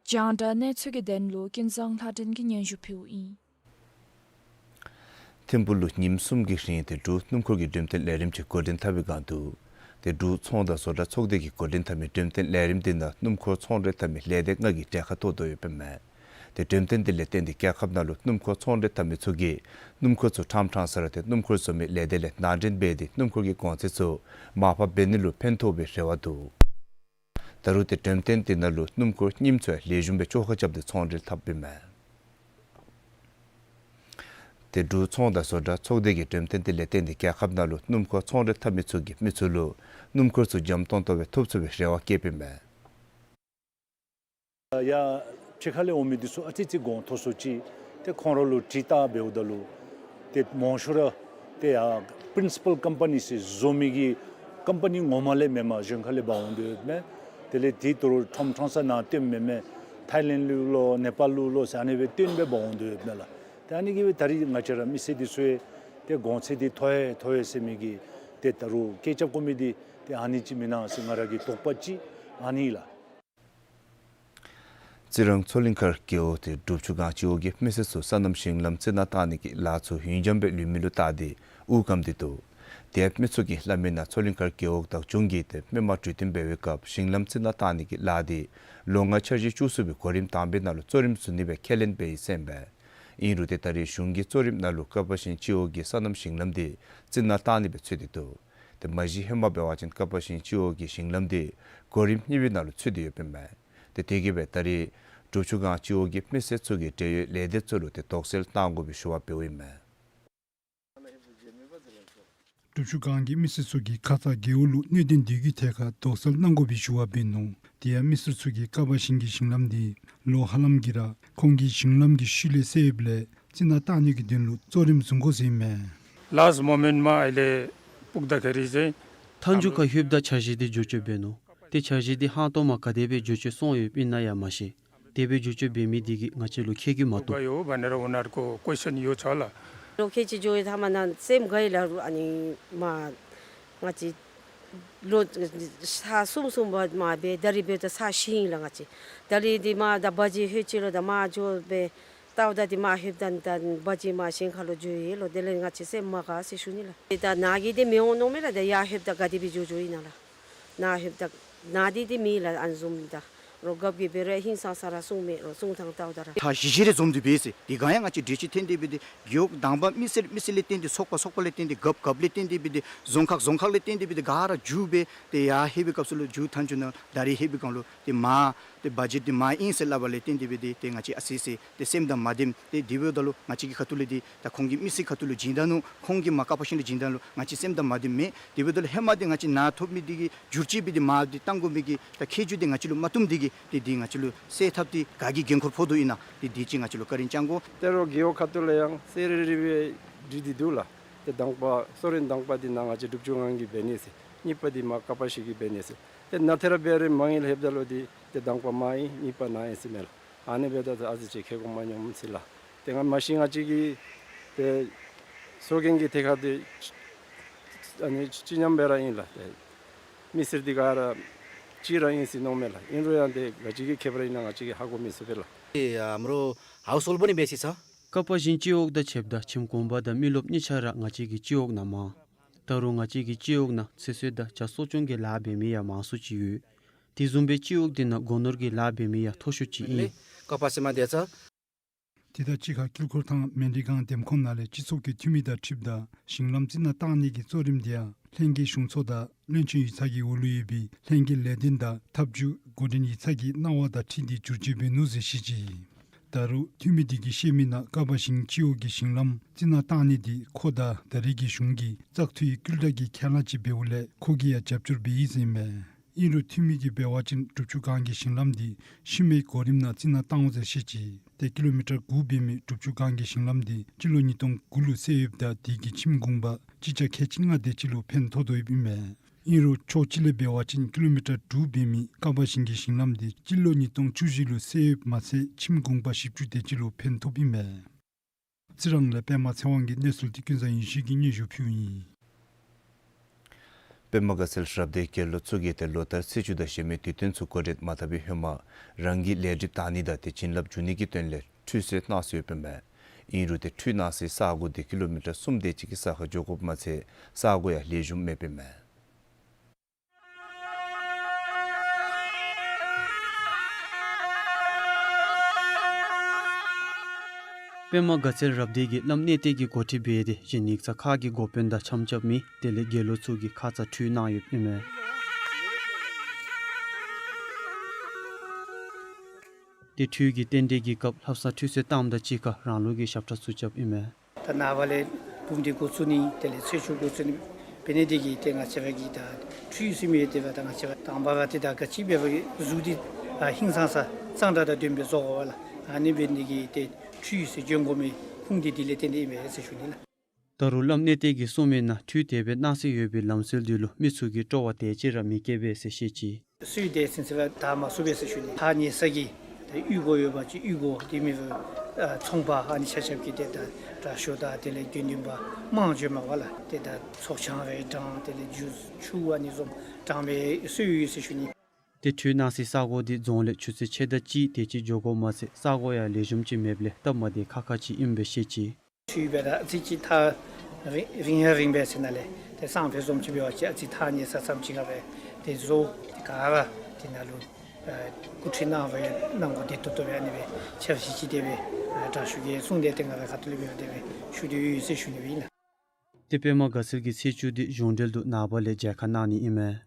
རྒྱང་བསྒྲགས་གནས་ཚུལ་གྱི་དོན་ལུ་ཀུན་བཟང་ལྷ་སྒྲོན་གྱིས་སྙན་ཞུ་ཕུལཝ་ཨིན། ཐིམ་ཕུག་ལུ་ཉིནམ་གསུམ་གྱི་རིང་ཏེ་འབྲུག་སྣུམ་འཁོར་གྱི་འགྲེམས་སྟོན་ལས་རིམ་ཅིག་འགོ་འདྲེན་འཐབ་པའི་སྒང་དུ་ཏེ་འབྲུག་ཚོང་དང་བཟོ་གྲྭ་ཚོགས་སྡེ་གིས་འགོ་འདྲེན་འཐབ་མི་འགྲེམས་སྟོན་ལས་རིམ་འདི་ནང་སྣུམ་འཁོར་ཚོང་འབྲེལ་འཐབ་མི་ལས་སྡེ་ལྔ་གིས་གྲལ་ཁར་གཏོགས་དོ་ཡོདཔ་ཨིན་མས། ཏེ་འགྲེམས་སྟོན་འདི་ལས་བརྟེན་ཏེ་རྒྱལ་ཁབ་ནང་ལུ་སྣུམ་འཁོར་ཚོང་འབྲེལ་འཐབ་མི་ཚུ་གིས་སྣུམ་འཁོར་ཚུ་ཕྲངམ་ཕྲང་ས་ར་ཏེ་སྣུམ་འཁོར་བཟོ་མི་ལས་སྡེ་ལས་ནང་འདྲེན་འབད་དེ་སྣུམ་འཁོར་གྱི་གོང་ཚད་ཚུ་མར་ཕབ་འབད་ནི་ལུ་ཕན་ཐོགས་པའི་རེ་བ་འདུག། ད་རུང་ཏེ་འགྲེམས་སྟོན་འདི་ནང་ལུ་སྣུམ་འཁོར་རྙིངམ་ཚུ་ཡང་ལེགས་ཤོམ་སྦེ་བཅོ་ཁ་རྐྱབ་སྟེ་ཚོང་འབྲེལ་འཐབ་ཨིན་མས། ཏེ་འབྲུག་ཚོང་དང་བཟོ་གྲྭ་ཚོགས་སྡེ་གིས་འགྲེམས་སྟོན་འདི་ལས་བརྟེན་ཏེ་རྒྱལ་ཁབ་ནང་ལུ་སྣུམ་འཁོར་ཚོང་འབྲེལ་འཐབ་མི་ཚུ་གིས་མི་ཚུ་ལུ་སྣུམ་འཁོར་ཚུ་འཇམ་ཏོང་ཏོ་སྦེ་ཐོབ་ཚུགས་པའི་རེ་བ་བསྐྱེདཔ་ཨིན་མས། ཡར་ཕྱི་ཁ་ལས་འོང་མི་འདི་ཚུ་ཨ་ཙི་ཅིག་གོང་མཐོ་སུ་ཅིག་ཏེ་ཁོང་ར་ལུ་དྲི་བལྟ་འབདཝ་ད་ལུ་ཏེ་མང་ཤོས་ར་ཏེ་ཡར་པིརིན་སི་པཱལ་ཀམ་པ་ནི་ཟེར་བཟོ་མི་གི་ཀམ་པ་ནི་ངོ་མ་ལས་མེན་པར་གཞན་ཁ་ལས་འབག་འོང་དོ་ཡོདཔ་མས། དེ་ལས་དེ་ད་རུང་ཕྲངམ་ཕྲང་ས་ནང་བཏོནམ་མེན་མས། ཐའི་ལེནཌ་ལུ་ལོ་ནེ་པཱལ་ལུ་ལོ་ཟེར་ཨ་ནི་སྦེ་བཏོན་སྦེ་འབག་འོང་དོ་ཡོདཔ་མས་ལགས། ཏེ་ཨ་ནི་གིས་སྦེ་ད་རིས་ང་བཅས་ར་མི་སེར་འདི་ཚུ་ཡང་ཏེ་གོང་ཚད་འདི་མཐོ་ཡི་མཐོ་ཡི་ཟེར་མི་གི་ཏེ་ད་རུང་སྐད་རྐྱབ་དགོ་མི་འདི་ཏེ་ཨ་ནི་ཅིག་མེན་ན་ཟེར་ང་ར་གི་དོགས་པ་ཅིག་ཨ་ནི་ལགས། རྩི་རང་མཚོ་གླིང་མཁར་རྒེད་འོག་ཏེ་འབྲུག་ཆུ་སྒང་སྤྱི་འོག་གི་མི་སེར་ཚུ་སོ་ནམ་ཞིང་ལམ་རྩི་ནག་བཏང་ནི་གི་ལཱ་ཚུ་ཡུན་འགྱངས་སྦེ་ལུས་མི་ལུ་བལྟ་སྟེ་དབུགས་སྐམ་སྟེ་འདུག། དེ་ཡང་མི་ཚུ་གིས་སླབ་མི་ནང་མཚོ་གླིང་མཁར་རྒེད་འོག་བདག་སྐྱོང་གིས་ཏེ་མི་མང་གྲོས་བསྟུན་འབད་བའི་སྐབས་ཞིང་ལམ་རྩི་ནག་བཏང་ནི་གི་ལཱ་འདི་ལོ་ལྔའི་འཆར་གཞི་བཅུ་གསུམ་པའི་གོ་རིམ་དང་པའི་ནང་ལུ་གཙོ་རིམ་བཟུང་ནི་སྦེ་ཁས་ལེན་འབད་ཡི་ཟེར་ཨིན་པས། ཨིན་རུང་ཏེ་ད་རེས་གཞུང་གི་གཙོ་རིམ་ནང་ལུ་ཀ་པ་ཞིང་སྤྱི་འོག་གི་སོ་ནམ་ཞིང་ལམ་འདི་རྩི་ནག་བཏང་ནི་སྦེ་ཚུད་དེ་འདུག། ཏེ་མ་གཞི་ཧེ་མ་འབད་བ་ཅིན་ཀ་པ་ཞིང་སྤྱི་འོག་གི་ཞིང་ལམ་འདི་གོ་རིམ་གཉིས་པའི་ནང་ལུ་ཚུད་དེ་ཡོདཔ་ཨིན་མས། ཏེ་དེ་གིས་སྦེ་ད་རེས་འབྲུག་ཆུ་སྒང་སྤྱི་འོག་གི་མི་སེར་ཚུ་གིས་འབྲེལ་ཡོད་ལས་སྡེ་ཚུ་ལུ་ཏེ་དོགས་སེལ་གཏང་དགོ་པའི་ཞུ་བ་འབདཝ་ཨིན་མས། འབྲུག་ཆུ་སྒང་གི་མི་སེར་ཚུ་གིས་ཁ་ཙ་རྒེད་འོག་ལུ་གནད་དོན་འདི་གི་ཐད་ཁར་དོགས་སེལ་གནང་དགོ་པའི་ཞུ་བ་འབད་ནུག། དེ་ཡང་མི་སེར་ཚུ་གིས་ཀ་པ་ཞིང་གི་ཞིང་ལམ་འདི་ལོ་ཧ་ལམ་གྱིས་ར་ཁོང་གི་ཞིང་ལམ་གྱི་ཤུལ་ལས་བསལ་ཡོདཔ་ལས་རྩི་ནག་བཏང་ནི་གི་དོན་ལུ་གཙོ་རིམ་བཟུང་དགོ་ཟེར་ཨིན་མས། ལཱསཊ་མོ་མེནཊ་མ་ཨ་ལས་ཕུག་ད་ཁ་རི་ཟེར་མཐའ་མཇུག་ཁར་ལྷོདཔ་ད་འཆར་གཞི་འདི་བསྒྱུར་བཅོས་འབད་ནུག། ཏེ་འཆར་གཞི་འདི་ཧང་སྟོང་མ་ག་དེ་སྦེ་བསྒྱུར་བཅོས་སོང་ཡོདཔ་ཨིན་ན་ཡང་མ་ཤེས། དེ་སྦེ་བསྒྱུར་བཅོས་འབད་མི་འདི་གིས་ང་བཅས་ལུ་ཁྱད་གུ་མ་ཐོབ། ལོ་ཁལ་གཅིག་འགྱོ་ཡི་ཐ་མ་ནཱ་སེམས་དགའ་ཡི་ལགས། ཨ་ནི་མ་ང་བཅས་ལོ་ཚར་གསུམ་གསུམ་པ་མར་འབད་ད་རིས་འབདཝ་ད་ཚར་བཞི་ཨིན་ལགས། ང་བཅས་ད་རིས་འདི་མར་ད་བ་ཇི་ལྷོད་ཅི་ལོ་ད་མར་འགྱོ་སྦེ་བལྟཝ་ད་འདི་མར་ལྷོདཔ་ད་ད་བ་ཇི་མར་ཞིང་ཁ་ལུ་འགྱོ་ཡི་ལོ། དེ་ལས་ང་བཅས་སེམས་མ་དགའ་ཟེར་ཞུ་ནི་ལགས། ཏེ་ད་ནཱ་གི་འདི་མི་འོང་མནོཝ་མས་ལགས། ད་ཡར་ལྷོདཔ་ད་ག་དེ་སྦེ་འགྱོ་འགྱོཝ་ཨིན་ན་ལགས། ནཱ་ལྷོདཔ་ད་ནཱ་འདི་འདི་མེད་ལགས། ཨ་ནི་བཟུམ་ད་རོགས་རྒཔོ་གིས་འབད་རུང་ཧིང་སངས་ས་ར་གསུང་མས། རོགས་གསུང་ཐངས་བལྟཝ་ད་ར་ད་གཞི་གཞི་རེ་འཛོམས་ཏེ་འབད་ཟེར། དེ་སྒང་ཡང་ང་བཅས་འབྲེལ་ཆོད་འཐེན་ཏེ་འབད་དེ་རྒེད་འོག་དང་པ་མི་སེར་མི་སེར་ལས་བརྟེན་ཏེ་ཚོགས་པ་ཚོགས་པ་ལས་བརྟེན་ཏེ་རྒཔོ་རྒཔོ་ལས་བརྟེན་ཏེ་འབད་དེ་རྫོང་ཁག་རྫོང་ཁག་ལས་བརྟེན་ཏེ་འབད་དེ་ག་ར་མཇུག་སྦེ་ཏེ་ཡར་ལྷོད་པའི་སྐབས་སུ་ལུ་མཇུག་མཐའ་མཇུག་ནང་ད་རིས་ལྷོད་པའི་སྒང་ལུ་ཏེ་མར་ཏེ་བ་ཇི་འདི་མར་ཨིན་ཟེར་སླབ་པ་ལས་བརྟེན་ཏེ་འབད་དེ་ཏེ་ང་བཅས་ཨ་ཙི་ཙི་ཏེ་སེམས་དང་མ་བདེཝ་ཏེ་དེ་འབདཝ་ད་ལུ་ང་བཅས་ཀྱི་ཁ་ཐུག་ལས་འདི་ད་ཁོང་གིས་མི་སེར་ཁ་ཐུག་ལུ་བྱིན་ད་ནུག། ཁོང་གིས་མར་ཀ་པ་ཞིང་ལུ་བྱིན་ད་ནུག། ང་བཅས་སེམས་དང་མ་བདེཝ་མེད། དེ་འབདཝ་ད་ལུ་ཧེ་མ་འདི་ང་བཅས་ནཱ་ཐོབ་མི་འདི་གི་བསྒྱུར་བཅོས་འབད་དེ་མར་འདི་བཏང་དགོ་མི་གི་ད་ཁྱད་ཆོས་འདི་ང་བཅས་ལུ་མ་བཏུབ་འདི་གིས་ཏེ་འདི་ང་བཅས་ལུ་སེལ་ཐབས་འདི་ག་གིས་འགན་ཁུར་ཕོག་དོ་ཨིན་ན་ཏེ་འདི་ཅིག་ང་བཅས་ལུ་བཀའ་དྲིན་བསྐྱང་དགོ། ཏེ་རོགས་རྒེད་འོག་ཁ་ཐུག་ལས་ཡང་གསལ་རི་རི་སྦེ་བྲིས་ཏེ་འདུག་ལགས། ཏེ་དང་པ་གཙོ་རིམ་དང་པ་འདི་ནཱ་ང་བཅས་འབྲུག་ཆུ་སྒང་གིས་འབད་ནི་ཟེར། གཉིས་པ་འདི་མར་ཀ་པ་ཞིང་གིས་འབད་ནི་ཟེར། ཏེ་ནཱ་ཏེ་ར་འབད་རུང་མང་ཨིན་ལྷོདཔ་ད་ལུ་འདི་ཏེ་དང་པ་མར་ཨིན་གཉིས་པ་ནཱ་ཨིན་ཟེར་མས་ལགས། ཨ་ནི་འབདཝ་ད་ཨ་ཙི་ཅིག་ཁེ་གོ་མ་སྙོམས་ཟེར་ལགས། ཏེ་ང་མ་གཞི་ང་བཅས་ཀྱི་ཏེ་ཚོགས་རྒྱན་གྱི་ཐད་ཁར་འདི་ཨ་ནི་གཅིག་མཉམ་སྦེ་ར་ཨིན་ལགས། ཏེ་མི་སེར་འདི་ག་ར་གཅིག་ར་ཨིན་ཟེར་མནོཝ་མས་ལགས། ཨིན་རུང་ཡང་ཏེ་ག་ཅི་གི་ཁྱད་པར་ཨིན་ན་ང་བཅས་ཀྱིས་ཧ་གོ་མི་ཚུགས་པས་ལགས། ཨེ་ཨ་མོ་ར་ཧའུསི་ཧོལཌ་པོ་ནི་འབད་ཟེར་ས། ཀ་པ་ཞིང་སྤྱི་འོག་དང་ཕྱདཔ་ད་ཁྱིམ་གུང་པ་དང་མི་རློབས་གཉིས་ཆ་ར་ང་བཅས་ཀྱི་སྤྱི་འོག་ནང་མ། ད་རུང་ང་བཅས་ཀྱི་སྤྱི་འོག་ནང་ཚེ་སྲོག་དང་བྱ་གསོ་སྐྱོང་གི་ལཱ་འབད་མི་ཡང་མང་སུ་ཅིག་ཡོད། དེ་བཟུམ་སྦེ་སྤྱི་འོག་འདི་ནང་སྒོ་ནོར་གྱི་ལཱ་འབད་མི་ཡང་མཐོ་ཤོས་ཅིག་ཨིན། ཀ་པ་ཟེར་མི་འདི་ཚུ། དེ་དང་གཅིག་ཁར་དཀྱིལ་འཁོར་ཐང་མལ་གྲི་སྒང་འདེམས་ཁོངས་ནང་ལས་སྤྱི་ཚོགས་ཀྱི་འཐུས་མི་དང་འཁྲིལཝ་ད་ཞིང་ལམ་རྩི་ནག་བཏང་ནི་གི་གཙོ་རིམ་འདི་ཡང་ལྷན་རྒྱས་གཞུང་ཚོགས་དང་བློན་ཆེན་ཡིག་ཚང་གི་འོག་ལུ་ཡོད་པའི་ལྷན་རྒྱས་ལས་དོན་དང་ཐབས་ཇུས་འགོ་འདྲེན་ཡིག་ཚང་གི་གནང་བ་དང་འཁྲིལ་ཏེ་བསྒྱུར་བཅོས་འབད་ནུག་ཟེར་བཤད་ཅི། ད་རུང་འཐུས་མི་དེ་གིས་བཤད་མི་ནང་ཀ་བ་ཞིང་སྤྱི་འོག་གི་ཞིང་ལམ་རྩི་ནག་བཏང་ནི་དེ་ཁོ་དང་ད་རེས་ཀྱི་གཞུང་གིས་བཙག་འཐུའི་བསྐུལ་བསྒྲགས་ཀྱི་ཁས་བླངས་ཅིག་འབདཝ་ལས་ཁོ་གིས་ཡང་རྒྱབ་སྐྱོར་འབད་ཡི་ཟེར་ཨིན་མས། ཨིན་རུང་འཐུས་མི་གིས་འབད་བ་ཅིན་སྒྲུབ་ཆུ་སྒང་གི་ཞིང་ལམ་དེ་ཤུལ་མའི་གོ་རིམ་ནང་རྩི་ནག་བཏང་འོང་ཟེར་བཤད་ཅི། ཏེ་ཀི་ལོ་མི་ཊར་དགུ་འབད་མི་སྒྲུབ་ཆུ་སྒང་གི་ཞིང་ལམ་དེ་སྤྱི་ལོ་ཉིས་སྟོང་དགུ་ལུ་བསལ་ཡོདཔ་ད་དེ་གིས་ཁྱིམ་གུང་པ་སྤྱི་རྒྱ་ཁལ་གཅིག་ལྔ་དེ་ཅིག་ལུ་ཕན་ཐོགས་དོ་ཡོདཔ་ཨིན་མས། ཨིན་རུང་ཕྱོགས་གཅིག་ལས་འབད་བ་ཅིན་ཀི་ལོ་མི་ཊར་དྲུག་འབད་མི་ཀ་བ་ཞིང་གི་ཞིང་ལམ་དེ་སྤྱི་ལོ་ཉིས་སྟོང་བཅུ་བཞི་ལུ་བསལ་ཡོདཔ་མ་ཚད་ཁྱིམ་གུང་པ་བཞི་བཅུ་དེ་ཅིག་ལུ་ཕན་ཐོགསཔ་ཨིན་མས། རྩི་རང་ལས་པདྨ་ཚེ་དབང་གིས་གནས་ཚུལ་དེ་ཀུན་བཟང་ཡེ་ཤེས་ཀྱིས་སྙན་ཞུ་ཕུལཝ་ཨིན། པདྨ་དགའ་ཚལ་རབ་སྡེའི་དགེ་སློང་ཚུ་གིས་ཏེ་ལོ་ལྟར་ཚེས་བཅུ་དང་གཞན་མི་དུས་སྟོན་ཚུ་གོ་སྒྲིག་མ་འཐབ་པའི་ཧེ་མ་རང་གི་ལས་སྒྲིབ་དག་ནི་དང་ཏེ་བྱིན་རླབས་འཇུག་ནི་གི་དོན་ལས་ཁྲུས་གསོལ་གནང་སྲོལ་ཡོདཔ་ཨིན་མས། ཨིན་རུང་ཏེ་ཁྲུས་གནང་སའི་ས་གོ་དེ་ཀི་ལོ་མི་ཊར་གསུམ་དེ་ཅིག་གི་ས་ཁར་འགྱོ་དགོཔ་མ་ཚད་ས་གོ་ཡང་ལེགས་ཤོམ་མེདཔ་ཨིན་མས། པདྨ་དགའ་ཚལ་རབ་སྡེ་གིས་བླམ་གནས་བརྟན་གྱི་འགོ་ཁྲིད་འབད་དེ་གཞན་ཡིག་ཚང་ཁག་གི་འགོ་དཔོན་དང་འཆམ་འཆམ་མི་དེ་ལས་དགེ་སློང་ཚུ་གིས་ཁ་ཙ་ཁྲུས་གནང་ཡོདཔ་ཨིན་མས། ཏེ་ཁྲུས་ཀྱི་རྟེན་འབྲེལ་གྱི་སྐབས་ལྷ་བསང་ཁྲུས་གསོལ་བཏངམ་དང་གཅིག་ཁར་རང་ལུགས་ཀྱི་ཞབས་ཁྲ་ཚུ་རྐྱབ་ཨིན་མས། ད་ནངས་པ་ལས་འབུམ་སྡེ་འགོ་བཙུགས་ནི་དེ་ལས་ཚེས་བཅུ་འགོ་བཙུགས་ནི་འབད་ནི་དེ་གིས་ཏེ་ང་བཅས་ར་གི་ད་ཁྲུས་གསོལ་མི་ཡོད་དེ་འབདཝ་ད་ང་བཅས་ར་དང་པ་ར་ཏེ་ད་ག་ཅི་འབད་བ་གཟུགས་འདི་ཧིང་སངས་ས་གཙང་སྦྲ་དང་ལྡནམ་སྦེ་བཟོ་དགོ་པས་ལགས། ཨ་ནི་འབད་ནི་དེ་གིས་ཏེ་ཁྲུས་གསོལ་འབྱོན་དགོ་མི་ཁུངས་འདི་དེ་ལས་བརྟེན་ཏེ་ཨིན་པས་ཟེར་ཞུ་ནི་ལགས། ད་རུང་བླམ་གནས་བརྟན་གྱིས་གསུངས་མི་ནང་ཁྲུས་དེ་སྦེ་གནང་སྲོལ་ཡོད་པའི་ལམ་སྲོལ་འདི་ལུ་མི་ཚུ་གིས་སྤྲོ་བ་དེ་ཅིག་ར་མི་བསྐྱེད་པས་ཟེར་བཤད་ཅི། སྲོལ་དེ་ཚུན་ཚོད་ལུ་དར་མ་ཚུགས་པས་ཟེར་ཞུ་ནི། ཐག་ཉེ་ས་གི་ད་གཡུས་སྒོ་ཡོད་པ་ཅིན་གཡུས་སྒོ་དེ་མེན་པར་ཨ་ཚོང་པ་ཨ་ནི་ཆ་ཁྱབ་ཀྱིས་ཏེ་ད་དྲག་ཤོས་དང་དེ་ལས་དགེ་འདུན་པ་མང་འགྱོཝ་མས་པ་ལགས། ཏེ་ད་ཚོགས་ཆང་རེ་དྲང་དེ་ལས་ཆུ་ཆུ་ཨ་ནི་བཟུམ་དྲང་བའི་སྲོལ་ཡོད་ཟེར་ཞུ་ནི། ཏེ་ཁྲུས་གནང་སའི་ས་གོ་འདི་རྫོང་ལས་ཆུ་ཚོད་ཕྱེད་དང་གཅིག་དེ་ཅིག་འགྱོ་དགོཔ་མ་ཚད་ས་གོ་ཡང་ལེགས་ཤོམ་ཅིག་མེདཔ་ལས་སྟབས་མ་བདེ་ཁག་ཁ་ཅིག་ཨིན་པས་ཟེར་བཤད་ཅི། ཁྲུས་འབདཝ་ད་ཨ་ཙི་ཅིག་ཐག་རིང་རིང་ཡང་རིང་བས་ཟེར་ན་ལས་ཏེ་སང་ཕོད་བཟུམ་ཅིག་འབད་བ་ཅིན་ཨ་ཙི་ཐག་ཉེ་ས་ཙམ་ཅིག་ཁར་སྦེ་ཏེ་བཟོ་ཏེ་ག་ར་དེ་ནང་ལུ་ཨ་སྐུ་ཁྲུས་གནང་བའི་གནང་སྒོ་བདེ་ཏོག་ཏོ་སྦེ་ཨ་ནི་སྦེ་ཆབ་སྲིད་ཅིག་དེ་སྦེ་ཨ་དྲག་ཤོས་ཀྱིས་གསུངས་ཏེ་ཏེ་ང་རའི་ཁ་ཐུག་ལས་འབད་དེ་སྦེ་ཞུ་དོ་ཡོད་ཟེར་ཞུ་ནི་སྦེ་ཨིན་ལགས། ཏེ་པདྨ་དགའ་ཚལ་གྱི་ཚེས་བཅུ་འདི་གཞུང་འབྲེལ་དུ་ནངས་པ་ལས་མཇལ་ཁ་གནང་ནི་ཨིན་མས།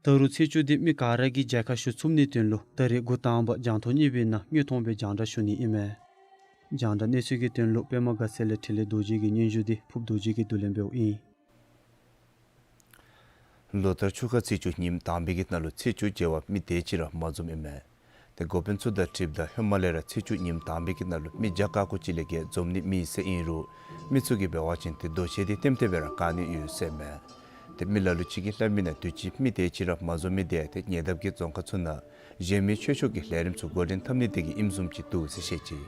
ད་རུང་ཚེས་བཅུ་འདི་མི་ག་ར་གིས་མཇལ་ཁ་ཞུ་ཚུགས་ནིའི་དོན་ལུ་ད་རེས་འགོ་དང་པ་རྒྱང་མཐོང་གཉིས་པའི་ནང་དངོས་མཐོང་སྦེ་རྒྱང་བསྒྲགས་ཞུ་ནི་ཨིན་མས། རྒྱང་བསྒྲགས་གནས་ཚུལ་གྱི་དོན་ལུ་པདྨ་དགའ་ཚལ་ལས་འཕྲིན་ལས་རྡོ་རྗེ་གི་སྙན་ཞུ་འདི་ཕུབ་རྡོ་རྗེ་གིས་བསྡུ་ལེན་འབདཝ་ཨིན། ལོ་ལྟར་ཆུ་ཁ་ཚེས་བཅུ་ཉིནམ་དང་པའི་གི་ནང་ལུ་ཚེས་བཅུ་མཇལ་བར་མི་དེ་ཅིག་ར་མ་འཛོམས་ཨིན་མས། ཏེ་འགོ་དཔོན་ཚུ་དང་འཁྲིལཝ་ད་ཧེ་མ་ལས་ར་ཚེས་བཅུ་ཉིནམ་དང་པའི་གི་ནང་ལུ་མི་བརྒྱ་ཀ་ཁོ་ཅིག་ལས་བརྒལ་འཛོམས་ནི་མེད་ཟེར་ཨིན་རུང་མི་ཚུ་གིས་འབད་བ་ཅིན་ཏེ་འདུ་ཤེས་འདི་ལྟེམ་ལྟེ་སྦེ་ར་བཀག་ནི་ཡོད་ཟེར་མས། ཏེ་མི་ལ་ལུ་ཅིག་གིས་སླབ་མི་ནང་དུས་ཅི་མི་དེ་ཅིག་ར་མ་འཛོམས་མི་དེ་ཏེ་ཉེ་འདབས་ཀྱི་རྫོང་ཁག་ཚུ་ནང་གཞན་མི་ཆོས་ཕྱོགས་ཀྱི་ལས་རིམ་ཚུ་འགོ་འདྲེན་འཐབ་ནི་དེ་གིས་ཨིནམ་བཟུམ་ཅིག་འདུག་ཟེར་བཤད་ཅི།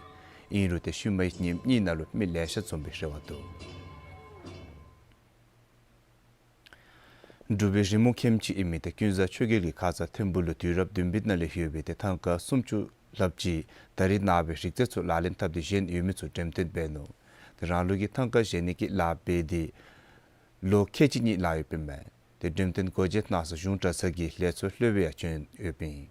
ཨིན་རུང་ཏེ་ཤུལ་མའི་ཉིནམ་གཉིས་ནང་ལུ་མི་ལེ་ཤ་འཛོམས་པའི་རེ་བ་འདུག། འབྲུག་པའི་རི་མོ་མཁནམ་ཅིག་ཨིན་མི་ཏེ་ཀུན་བཟང་ཆོས་རྒྱལ་གྱིས་ཁ་ཙ་ཐིམ་ཕུག་ལུ་དུས་རབས་བདུན་པའི་ནང་ལས་ཡོད་པའི་ཏེ་ཐང་ཀ་སུམ་ཅུ་ལྷགཔ་ཅིག་ད་རེས་ནངས་པའི་རིག་རྩལ་ཚུ་ལག་ལེན་འཐབ་སྟེ་བཞེངས་ཡོད་མི་ཚུ་འགྲེམས་སྟོན་འབད་ནུག། ཏེ་རང་ལུགས་ཀྱི་ཐང་ཀ་བཞེངས་ནི་གི་ལཱ་འབད་དེ་ལོ་ཁལ་གཅིག་གཉིས་ལང་ཡོདཔ་ཨིན་མས། ཏེ་འགྲེམས་སྟོན་སྒོ་འབྱེད་གནང་ས་གཞུང་གྲྭ་ཚང་གི་ལས་ཚོགས་ལྷོད་པའི་ཡང་བྱོན་ཡོདཔ་ཨིན།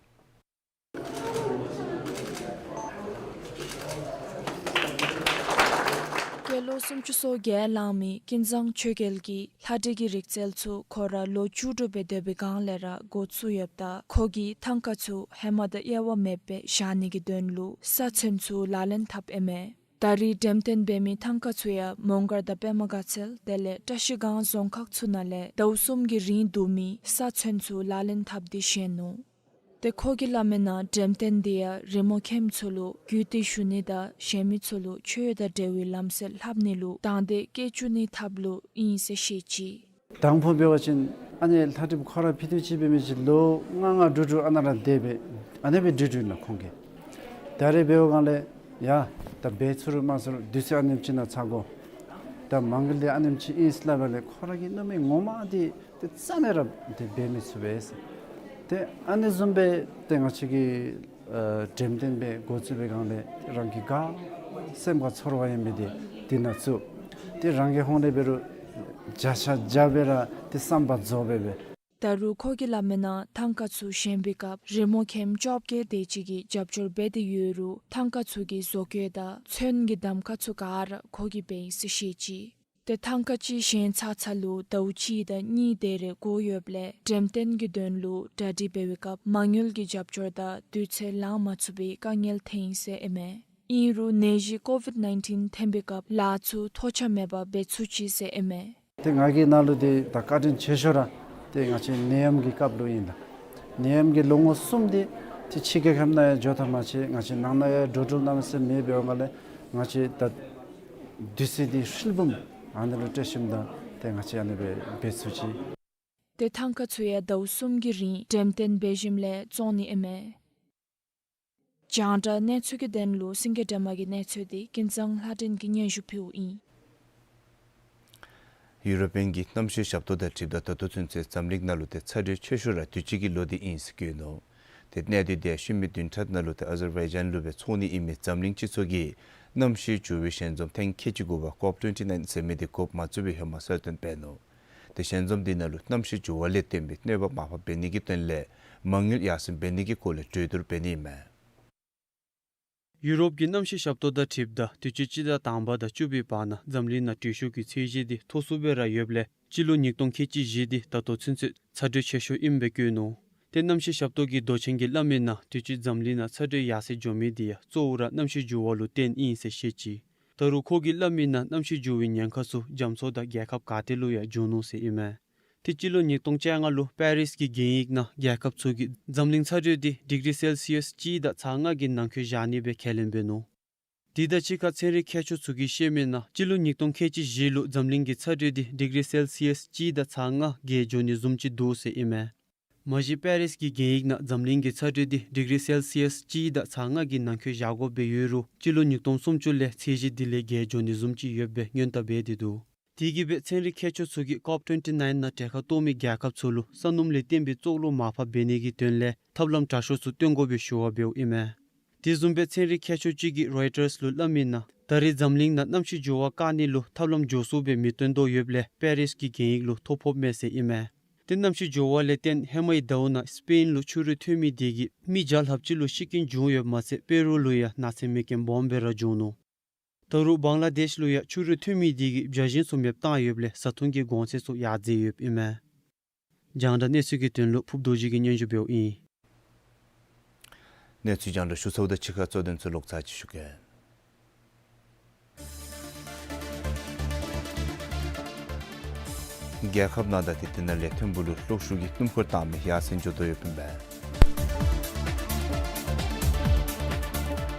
སྐྱེས་ལོ་སུམ་ཅུ་སོ་བརྒྱད་ལང་མི་ཀུན་བཟང་ཆོས་རྒྱལ་གྱིས་ལྷ་འདྲེ་གི་རིག་རྩལ་ཚུ་ཁོ་ར་ལོ་བཅུ་དྲུག་སྦེ་སྡོད་པའི་སྒང་ལས་ར་འགོ་བཙུགས་ཡོདཔ་ད་ཁོ་གིས་ཐང་ཀ་ཚུ་ཧེ་མ་དང་དབྱེ་བ་མེདཔ་སྦེ་བཞག་ནི་གི་དོན་ལུ་ས་ཚོན་ཚུ་ལག་ལེན་འཐབ་ཨིན་མས། ད་རེས་འགྲེམས་སྟོན་འབད་མི་ཐང་ཀ་ཚུ་ཡང་མོང་སྒར་དང་པདྨ་དགའ་ཚལ་དེ་ལས་བཀྲ་ཤིས་སྒང་རྫོང་ཁག་ཚུ་ནང་ལས་ཟླཝ་གསུམ་གྱི་རིང་བསྡུ་མི་ས་ཚོན་ཚུ་ལག་ལེན་འཐབ་སྟེ་བཞེངས་ནུག། ཏེ་ཁོ་གིས་སླབ་མི་ནང་འགྲེམས་སྟོན་འདི་ཡང་རི་མོ་མཁནམ་ཚུ་ལུ་རྒྱུད་སྡེ་ཞུ་ནི་དང་གཞན་མི་ཚུ་ལུ་ཆོས་དང་འབྲེལ་བའི་ལམ་སྲོལ་ལྷབ་ནི་ལུ་དང་འདོད་སྐྱེ་བཅུག་ནིའི་ཐབས་ལུ་ཨིན་ཟེར་བཤད་ཅི། དང་ཕུ་འབད་བ་ཅིན་ཨ་ནི་ལྷ་འདྲེ་ཁོ་ར་ཕི་དུ་ཅིག་འབད་མི་ཅིག་ལོ་ལྔ་ལྔ་དྲུག་དྲུག་ཨ་ནཱ་ར་སྡོད་སྦེ་ཨ་ནི་སྦེ་འདྲི་འདྲི་ནུག་ཁོང་གིས། ད་རེས་འབདཝ་སྒང་ལས་ཡ་ད་འབད་ཚུགས་རུང་མ་ཚུགས་རུང་དུས་ཚོད་ཨ་ནེམ་ཅིག་ནང་ཚར་དགོ། ད་མ་དངུལ་འདི་ཨ་ནེམ་ཅིག་ཨིན་ཟེར་སླབ་པ་ལས་ཁོ་ར་གིས་མནོ་མི་ངོ་མ་འདི་ཏེ་རྩ་ནས་ར་ཏེ་འབད་མི་ཚུགས་པས་ཟེར། ཏེ་ཨ་ནི་བཟུམ་སྦེ་ཏེ་ང་བཅས་ཀྱིས་ཨ་འགྲེམས་སྟོན་སྦེ་འགོ་བཙུགས་པའི་སྒང་ལས་རང་གི་ག་སེམས་ཁར་ཚོར་བ་ཡོད་མི་འདི་འདི་ནང་བཙུགས། ཏེ་རང་གི་ཧོངས་ལས་འབད་རུང་བརྒྱ་ཆ་བརྒྱ་སྦེ་ར་ཏེ་བསམ་པ་རྫོགས་སྦེ་སྦེ། ད་རུང་ཁོ་གིས་སླབ་མི་ནང་ཐང་ཀ་ཚུ་བཞེངས་པའི་སྐབས་རི་མོ་མཁནམ་བཅོ་བརྒྱད་དེ་ཅིག་གིས་རྒྱབ་སྐྱོར་འབད་དེ་ཡོད་རུང་ཐང་ཀ་ཚུ་གི་བཟོ་བཀོད་དང་ཚོན་གྱི་གདམ་ཁ་ཚུ་ག་ར་ཁོ་གིས་འབད་ཡི་ཟེར་བཤད་ཅི། ཏེ་ཐང་ཀ་ཅིག་བཞེངས་ཚར་ཚར་ལུ་ཟླཝ་གཅིག་དང་གཉིས་དེ་རེ་འགོར་ཡོདཔ་ལས་འགྲེམས་སྟོན་གྱི་དོན་ལུ་གྲ་སྒྲིག་འབད་བའི་སྐབས་མ་དངུལ་གྱི་རྒྱབ་སྐྱོར་དང་དུས་ཚོད་ལང་མ་ཚུགས་པའི་དཀའ་ངལ་ཐོན་ཡི་ཟེར་ཨིན་མས། ཨིན་རུང་ནད་གཞི་ཀོ་ཝིཌ་ནའིན་ཊིན་ཐོན་པའི་སྐབས་ལཱ་ཚུ་ཐོགས་ཆགས་མེད་པར་འབད་ཚུགས་ཅི་ཟེར་ཨིན་མས། ཏེ་ང་གི་ནང་ལུ་འདི་ད་བཀའ་དྲིན་ཆེ་ཤོས་ར་ཏེ་ང་བཅས་ནད་ཡམས་ཀྱི་སྐབས་ལུ་ཨིན་ལགས། ནད་ཡམས་ཀྱི་ལོ་ངོ་གསུམ་འདི་ཏེ་ཕྱི་རྒྱལ་ཁབ་ནང་ཡང་འགྱོ་ཐབས་མ་ཆེ། ང་བཅས་ནང་ན་ཡང་འགྲོ་འགྲུལ་གནམ་མེད་ས་མེད་མེད་པའི་སྒང་ལས་ང་བཅས་ད་དུས་ཚོད་འདི་ཧྲིལ་བུམ་ཨ་ནི་ལུ་སྤྲོད་ཞིནམ་ད་ཏེ་ང་བཅས་ཨ་ནི་སྦེ་འབད་ཚུགས་ཅི། ཏེ་ཐང་ཀ་ཚུ་ཡང་ཟླཝ་གསུམ་གྱི་རིང་འགྲེམས་སྟོན་འབད་ཞིནམ་ལས་བཙོང་ནི་ཨིན་མས། རྒྱང་བསྒྲགས་གནས་ཚུལ་གྱི་དོན་ལུ་སེང་གེ་སྒྲོལ་མ་གི་གནས་ཚུལ་འདི་ཀུན་བཟང་ལྷ་སྒྲོན་གྱིས་སྙན་ཞུ་ཕུལཝ་ཨིན། ཡུ་རོ་པིའན་གྱི་གནམ་གཤིས་ཞབས་ཏོག་དང་འཁྲིལཝ་ད་ད་ལྟོ་ཚུན་ཚོད་འཛམ་གླིང་ནང་ལུ་ཏེ་ཚ་དྲོད་ཆེ་ཤོས་ར་དུས་ཅི་གི་ལོ་འདི་ཨིན་ཟེར་བཀོད་ནུག། ཏེ་གནས་སྡུད་འདི་ཤུལ་མའི་བདུན་ཕྲག་ནང་ལུ་ཏེ་ཨ་ཛར་བའི་ཇཱན་ལུ་སྦེ་འཚོགས་ནི་ཨིན་མི་འཛམ་གླིང་སྤྱི་ཚོགས་ཀྱི་གནམ་གཤིས་འགྱུར་བའི་ཞལ་འཛོམས་ཐེངས་ཁལ་གཅིག་དགུ་པ་ཀོབ་ཊུ་ཝེན་ཊི་ནའིན་ཟེར་མི་འདི་འགོ་མ་བཙུགས་པའི་ཧེ་མ་གསལ་སྟོན་འབད་ནུག། ཏེ་ཞལ་འཛོམས་འདི་ནང་ལུ་གནམ་གཤིས་འགྱུར་བ་ལས་བརྟེན་པའི་གནོད་པ་མར་ཕབ་འབད་ནི་གི་དོན་ལས་མ་དངུལ་ཡར་སེང་འབད་ནི་གི་སྐོར་ལས་གྲོས་བསྡུར་འབད་ནི་ཨིན་མས། ཡུ་རོབ་ཀྱི་གནམ་གཤིས་ཞབས་ཏོག་དང་འཁྲིལཝ་ད་དུས་ཅི་སྤྱི་ཟླ་དང་པ་དང་བཅུ་པའི་བར་ན་འཛམ་གླིང་ནང་དྲོད་ཤུགས་ཀྱི་ཚད་གཞི་འདི་མཐོ་སུ་སྦེ་ར་ཡོདཔ་ལས་སྤྱི་ལོ་ཉིས་སྟོང་ཁལ་གཅིག་བཞི་འདི་ད་ལྟོ་ཚུན་ཚོད་ཚ་དྲོད་ཆེ་ཤོས་ཨིནམ་སྦེ་བཀོད་ནུག། ཏེ་གནམ་གཤིས་ཞབས་ཏོག་གི་མདོ་ཆེན་གྱིས་སླབ་མི་ནང་དུས་ཅི་འཛམ་གླིང་ནང་ཚ་དྲོད་ཡར་སེང་འགྱོ་མི་འདི་ཡང་གཙོ་བོ་ར་གནམ་གཤིས་འགྱུར་བ་ལུ་བརྟེན་ཨིན་ཟེར་བཤད་ཅི། ད་རུང་ཁོ་གིས་སླབ་མི་ནང་གནམ་གཤིས་འགྱུར་བའི་ཉེན་ཁ་ཚུ་རྒྱ་མཚོ་དང་རྒྱལ་ཁབ་ག་ཏེ་ལུ་ཡང་འབྱུང་ནུག་ཟེར་ཨིན་མས། ཏེ་སྤྱི་ལོ་ཉིས་སྟོང་བཅོ་ལྔ་ལུ་པེ་རིས་ཀྱི་གན་ཡིག་ནང་རྒྱལ་ཁབ་ཚུ་གིས་འཛམ་གླིང་ཚ་དྲོད་འདི་ཌིག་རི་སེལ་སི་ཡས་གཅིག་དང་ཚག་ལྔ་གི་ནང་འཁོད་བཞག་ནི་སྦེ་ཁས་ལེན་འབད་ནུག། དེ་དང་གཅིག་ཁར་ཚན་རིག་མཁས་མཆོག་ཚུ་གིས་བཤད་མི་ནང་སྤྱི་ལོ་ཉིས་སྟོང་ཁལ་གཅིག་བཞི་ལུ་འཛམ་གླིང་གི་ཚ་དྲོད་འདི་ཌིག་རི་སེལ་སི་ཡས་གཅིག་དང་ཚག་ལྔ་བརྒལ་འགྱོ་ནི་བཟུམ་ཅིག་འདུག་ཟེར་ཨིན་མས། མ་གཞི་པེ་རིས་ཀྱི་གན་ཡིག་ནང་འཛམ་གླིང་གི་ཚ་དྲོད་འདི་ཌིག་རི་སེལ་སི་ཡས་གཅིག་དང་ཚག་ལྔ་གི་ནང་འཁོད་བཞག་དགོཔ་སྦེ་ཡོད་རུང་སྤྱི་ལོ་ཉིས་སྟོང་སུམ་ཅུ་ལས་ཚད་གཞི་དེ་ལས་བརྒལ་འགྱོ་ནི་བཟུམ་ཅིག་ཡོདཔ་སྦེ་སྔོན་བརྡ་འབད་དེ་འདུག། དེ་གིས་སྦེ་ཚན་རིག་མཁས་མཆོག་ཚུ་གིས་ཀོབ་ཊུ་ཝེན་ཊི་ནའིན་ནང་གྲལ་ཁར་གཏོགས་མི་རྒྱལ་ཁབ་ཚུ་ལུ་ས་སྣུམ་ལས་བརྟེན་པའི་བཙོག་ལུད་མར་ཕབ་འབད་ནི་གི་དོན་ལས་ཐབས་ལམ་དྲག་ཤོས་ཚུ་སྟོན་དགོ་པའི་ཞུ་བ་འབདཝ་ཨིན་མས། དེ་བཟུམ་སྦེ་ཚན་རིག་མཁས་མཆོག་ཅིག་གིས་རོའི་ཊརས་ལུ་སླབ་མི་ནང་ད་རེས་འཛམ་གླིང་ནང་གནམ་གཤིས་འགྱུར་བ་བཀག་ནི་ལུ་ཐབས་ལམ་མགྱོགས་སུ་སྦེ་མི་སྟོན་དོ་ཡོདཔ་ལས་པེ་རིས་ཀྱི་གན་ཡིག་ལུ་ཐོ་ཕོགཔ་མས་ཟེར་ཨིན་མས། ཏེ་གནམ་གཤིས་འགྱུར་བ་ལས་བརྟེན་ཧེ་མའི་ཟླཝ་ནང་སི་པེན་ལུ་ཆུ་རུད་ཐོན་མི་དེ་གིས་མི་བརྒྱ་ལྷགཔ་ཅིག་ལུ་ཤི་རྐྱེན་བྱུང་ཡོདཔ་མ་ཚད་པེ་རུ་ལུ་ཡང་ནགས་ཚལ་མེ་རྐྱེན་སྦོམ་སྦེ་ར་བྱུང་ནུག། ད་རུང་བང་ལ་དེཤ་ལུ་ཡང་ཆུ་རུད་ཐོན་མི་དེ་གིས་བྱ་བཞིན་ཚུ་མེདཔ་བཏང་ཡོདཔ་ལས་བཟའ་འཐུང་གི་གོང་ཚད་ཚུ་ཡར་འཛེགས་ཡོདཔ་ཨིན་མས། རྒྱང་བསྒྲགས་གནས་ཚུལ་གྱི་དོན་ལུ་ཕུབ་རྡོ་རྗེ་གིས་སྙན་ཞུ་འབདཝ་ཨིན། གནས་ཚུལ་རྒྱང་བསྒྲགས་ཞུ་ཚརཝ་དང་གཅིག་ཁར་གཙོ་དོན་ཚུ་ལོག་ཚར་ཅིག་ཞུ་གེ། རྒྱལ་ཁབ་ནང་དང་དེ་དེ་ནང་ལས་ཐོན་པོ་ལུ་གློག་ཤུགས་ཀྱི་སྣུམ་འཁོར་བཏང་མི་ཡར་སེང་འགྱོ་དོ་ཡོདཔ་ཨིན་པས།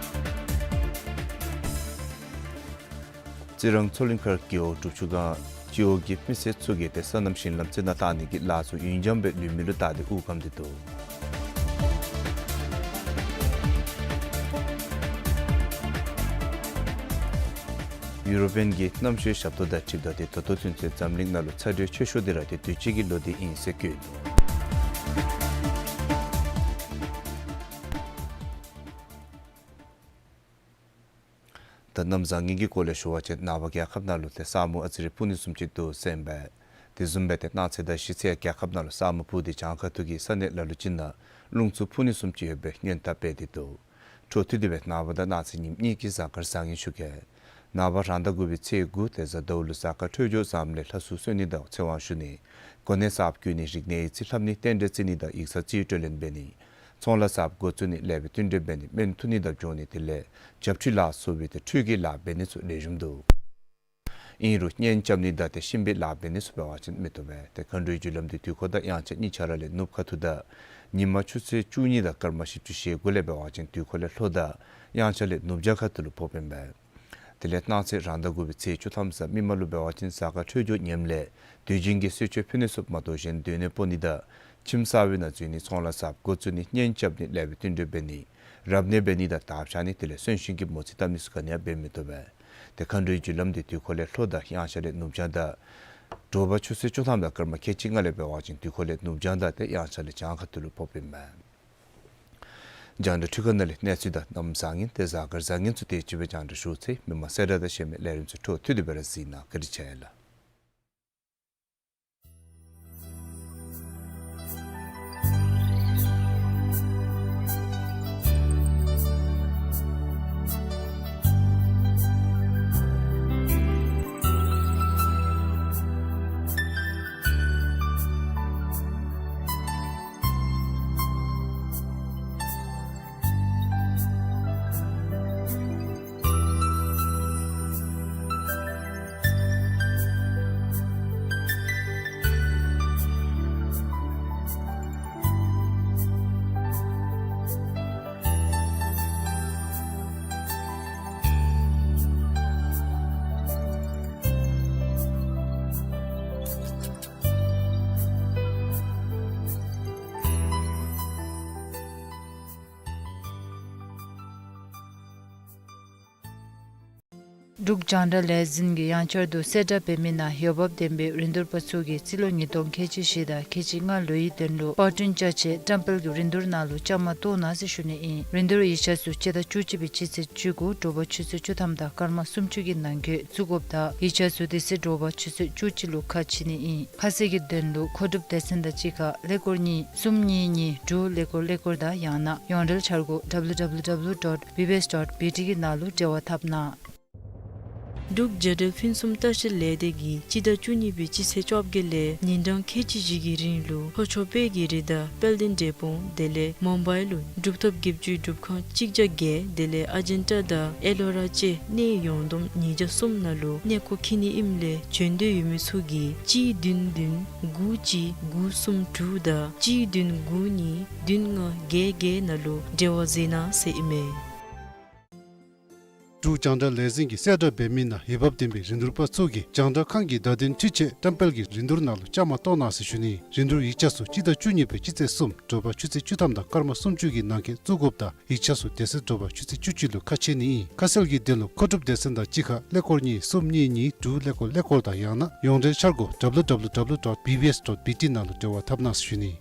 རྩི་རང་མཚོ་གླིང་མཁར་རྒེད་འོག་སྒྲུབ་ཆུ་སྒང་སྤྱི་འོག་གི་མི་སེར་ཚུ་གིས་ཏེ་སོ་ནམ་ཞིང་ལམ་རྩི་ནག་བཏང་ནི་གི་ལཱ་ཚུ་ཡུན་འགྱངས་སྦེ་ལུས་མི་ལུ་བཏགས་ཏེ་དབུགས་སྐམ་སྟེ་འདུག། ཡུ་རོ་པིའན་གྱི་གནམ་གཤིས་ཞབས་ཏོག་དང་འཁྲིལཝ་ད་ཏེ་ད་ལྟོ་ཚུན་ཚོད་འཛམ་གླིང་ནང་ལུ་ཚ་དྲོད་ཆེ་ཤོས་འདི་ར་ཏེ་དུས་ཅི་གི་ལོ་འདི་ཨིན་ཟེར་བཀོད་ནུག། ད་གནམ་བཟང་ངན་གྱི་སྐོར་ལས་ཞུ་བ་ཅིན་ནངས་པ་རྒྱལ་ཁབ་ནང་ལུ་ཏེ་ས་སྨུག་ཨ་ཙི་རེ་སྤུབ་ནི་བཟུམ་ཅིག་འདུག་ཟེར་ཨིན་པས། དེ་བཟུམ་སྦེ་ཏེ་གནངས་ཚེ་དང་གཞེས་ཚེ་རྒྱལ་ཁབ་ནང་ལུ་ས་སྨུག་སྤུབ་སྟེ་བྱང་ཁ་ཐུག་གི་ས་གནས་ལ་ལུ་ཅིག་ནང་རླུང་འཚུབ་འཕུ་ནི་བཟུམ་ཅིག་ཡོད་པའི་སྔོན་བརྡ་སྤེལ་ཏེ་འདུག། འཕྲོ་མཐུད་དེ་སྦེ་ནངས་པ་དང་གནངས་ཚེ་ཉིནམ་གཉིས་ཀྱི་གཟའ་སྐར་བཟང་ངན་ཞུ་གེ། ནངས་པ་རང་ཟླ་དགུ་པའི་ཚེས་དགུ་ཏེ་གཟའ་ཟླཝ་ལུ་གཟའ་སྐར་འཕྲོད་སྦྱོར་བཟངམ་ལས་ལྷ་སྲུང་གསོལ་ནི་དང་ཚེ་དབང་ཞུ་ནི། གོ་གནས་གསརཔ་བསྐོ་ནི། རིག་གནས་ཡིག་རྩིས་ལྷབ་ནི། རྟེན་འབྲེལ་བརྩི་ནི་དང་ཡིག་ཚང་རྩིས་སྤྲོད་ལེན་འབད་ནི། ཚོང་ལཱ་གསརཔ་འགོ་བཙུགས་ནི། ལེགས་པའི་བསྟུན་གྲོས་འབད་ནི། སྨན་འཐུ་ནི་དང་སྦྱོང་ནི་དེ་ལས་བྱབས་ཁྲུས་ལ་སོགས་པའི་ཏེ་ཁྲུས་ཀྱི་ལཱ་འབད་ནི་ཚུ་ལེགས་ཤོམ་འདུག། ཨིན་རུང་གཉེན་རྐྱབ་ནི་དང་ཏེ་གཤིན་པོའི་ལཱ་འབད་ནི་ཚུ་འབད་བ་ཅིན་མི་བཏུབ་པས། ཏེ་མཁའ་འགྲོའི་རྒྱུ་ལམ་འདི་དུས་འཁོར་དང་དབྱངས་འཆར་གཉིས་ཆ་ར་ལས་ནུབ་ཁ་ཐུག་དང་ཉིན་མ་ཆུ་ཚོད་བཅུ་གཉིས་དང་སྐར་མ་བཞི་བཅུ་ཞེ་དགུ་ལས་འབད་བ་ཅིན་དུས་འཁོར་ལས་ལྷོ་དང་དབྱངས་འཆར་ལས་ནུབ་བྱང་ཁ་ཐུག་ལུ་ཕོགཔ་ཨིན་པས། དེ་ལས་གནངས་ཚེ་རང་ཟླ་དགུ་པའི་ཚེས་བཅུ་ཐམ་གཟའ་མིག་དམར་ལུ་འབད་བ་ཅིན་གཟའ་སྐར་འཕྲོད་སྦྱོར་ངནམ་ལས་དུས་རྒྱུན་གྱི་གསོལ་མཆོད་ཕུལ་ནི་ཚུ་མ་གཏོགས་གཞན་སྡོད་གནས་སྤོ་ནི་དང་ཁྱིམ་གསར་པའི་ནང་འཛུལ་ནི། ཚོང་ལཱ་གསརཔ་འགོ་བཙུགས་ནི། གཉེན་རྐྱབ་ནི། ལེགས་པའི་བསྟུན་གྲོས་འབད་ནི། རབ་གནས་འབད་ནི་དང་དར་འཕྱར་ནི་དེ་ལས་གསོན་གཤིན་གྱི་མོ་རྩིས་བཏབ་ནི་ཚུ་ག་ནི་ཡང་འབད་མི་བཏུབ་པས། ཏེ་མཁའ་འགྲོའི་རྒྱུ་ལམ་འདི་དུས་འཁོར་ལས་ལྷོ་དང་དབྱངས་འཆར་ལས་ནུབ་བྱང་དང་དྲོ་པ་ཆུ་ཚོད་བཅུ་ཐམ་དང་སྐར་མ་ཁལ་གཅིག་ལྔ་ལས་འབད་བ་ཅིན་དུས་འཁོར་ལས་ནུབ་བྱང་དང་ཏེ་དབྱངས་འཆར་ལས་བྱང་ཁ་ཐུག་ལུ་ཕོགཔ་ཨིན་པས། རྒྱང་བསྒྲགས་འཕྲུལ་ཁང་ནང་ལས་གནས་ཚུལ་དང་གནམ་བཟང་ངན་ཏེ་གཟའ་སྐར་བཟང་ངན་ཚུ་དེ་ཅིག་སྦེ་རྒྱང་བསྒྲགས་ཞུ་ཚར་ཡི། མི་མང་གསལ་བསྒྲགས་དང་གཞན་མི་ལས་རིམ་ཚུ་འཕྲོ་མཐུད་དེ་སྦེ་ར་གཟིགས་གནང་། བཀའ་དྲིན་ཆེ་ལགས། འབྲུག་རྒྱང་བསྒྲགས་ལས་འཛིན་གྱིས་ཡང་བསྐྱར་དུ་གསལ་བསྒྲགས་འབད་མི་ནང་འོས་འབབ་ལྡན་པའི་རིན་བསྡུར་པ་ཚུ་གིས་རྩིས་ལོ་ཉིས་སྟོང་ཁལ་གཅིག་བཞི་དང་ཁལ་གཅིག་ལྔ་ལོའི་དོན་ལུ་པར་སྐྲུན་བཅའ་ཆས་བཀྲམ་སྤེལ་གྱི་རིན་བསྡུར་ནང་ལུ་བཅའ་མར་གཏོགས་གནང་ཟེར་ཞུ་ནི་ཨིན། རིན་བསྡུར་ཡིག་ཆ་ཚུ་སྤྱི་ཟླ་བཅུ་གཅིག་པའི་སྤྱི་ཚེས་བཅུ་དགུ་དྲོ་པ་ཆུ་ཚོད་བཅུ་ཐམ་དང་སྐར་མ་སུམ་ཅུ་གི་ནང་འཁོད་བཙུགས་དགོཔ་དང་ཡིག་ཆ་ཚུ་དེ་ཚེ་དྲོ་པ་ཆུ་ཚོད་བཅུ་གཅིག་ལུ་ཁ་ཕྱེ་ནི་ཨིན། ཁ་གསལ་གྱི་དོན་ལུ་མཁོ་སྒྲུབ་སྡེ་ཚན་དང་གཅིག་ཁར་ཀླད་ཀོར་གཉིས་གསུམ་གཉིས་གཉིས་དྲུག་ཀླད་ཀོར་ཀླད་ཀོར་དང་ཡང་ན་ཡོངས་འབྲེལ་འཆར་སྒོ་W W W dot B B S dot B T གི་ནང་ལུ་འབྲེལ་བ་འཐབ་གནང་། འབྲུག་རྒྱལ་འབྲེལ་ཕུན་སུམ་ལྟ་བཤལ་ལས་སྡེ་གིས་སྤྱི་ཟླ་བཅུ་གཉིས་པའི་སྤྱི་ཚེས་བཅོ་བརྒྱད་ལས་ཉིན་གྲངས་ཁལ་གཅིག་བཞི་གི་རིང་ལུ་ལྷོ་ཕྱོགས་དཔལ་གྱི་རི་དང་དཔལ་ལྡན་འབྲས་སྤུངས་དེ་ལས་མུམ་བའི་ལུ་གྲུབ་ཐོབ་བརྒྱད་ཅུའི་སྒྲུབ་ཁང་གཅིག་བརྒྱ་བརྒྱད་དེ་ལས་ཨ་ཇན་ཊ་དང་ཨེ་ལོ་ར་བཅས་གནས་ཡོངས་བསྡོམས་ཉིས་བརྒྱ་གསུམ་ནང་ལུ་གནས་སྐོར་འཁྱིད་ནི་ཨིནམ་ལས་བྱོན་འདོད་ཡོད་མི་ཚུ་གིས་གཅིག་བདུན་བདུན་དགུ་གཅིག་དགུ་གསུམ་དྲུག་དང་གཅིག་བདུན་དགུ་གཉིས་བདུན་ལྔ་བརྒྱད་བརྒྱད་ནང་ལུ་འབྲེལ་བ་མཛད་གནང་ཟེར་ཨིན་མས། འབྲུག་རྒྱང་བསྒྲགས་ལས་འཛིན་གྱིས་གསལ་བསྒྲགས་འབད་མི་ནང་འོས་འབབ་ལྡན་པའི་རིན་བསྡུར་པ་ཚུ་གིས་རྒྱང་བསྒྲགས་ཁང་གི་བརྡ་དོན་འཕྲུལ་ཆས་བཀྲམ་སྤེལ་གྱི་རིན་བསྡུར་ནང་ལུ་བཅའ་མར་གཏོགས་གནང་ཟེར་ཞུ་ནི། རིན་བསྡུར་ཡིག་ཆ་ཚུ་སྤྱི་ཟླ་བཅུ་གཉིས་པའི་སྤྱི་ཚེས་གསུམ་དྲོ་པ་ཆུ་ཚོད་བཅུ་ཐམ་དང་སྐར་མ་སུམ་ཅུ་གི་ནང་འཁོད་བཙུགས་དགོཔ་དང་ཡིག་ཆ་ཚུ་དེ་ཚེ་དྲོ་པ་ཆུ་ཚོད་བཅུ་གཅིག་ལུ་ཁ་ཕྱེ་ནི་ཨིན། ཁ་གསལ་གྱི་དོན་ལུ་མཁོ་སྒྲུབ་སྡེ་ཚན་དང་གཅིག་ཁར་ཀླད་ཀོར་གཉིས་གསུམ་གཉིས་གཉིས་དྲུག་ཀླད་ཀོར་ཀླད་ཀོར་དང་ཡང་ན་ཡོངས་འབྲེལ་འཆར་སྒོ་W W W dot B B S dot B T ནང་ལུ་འབྲེལ་བ་འཐབ་གནང་ཟེར་ཞུ་ནི།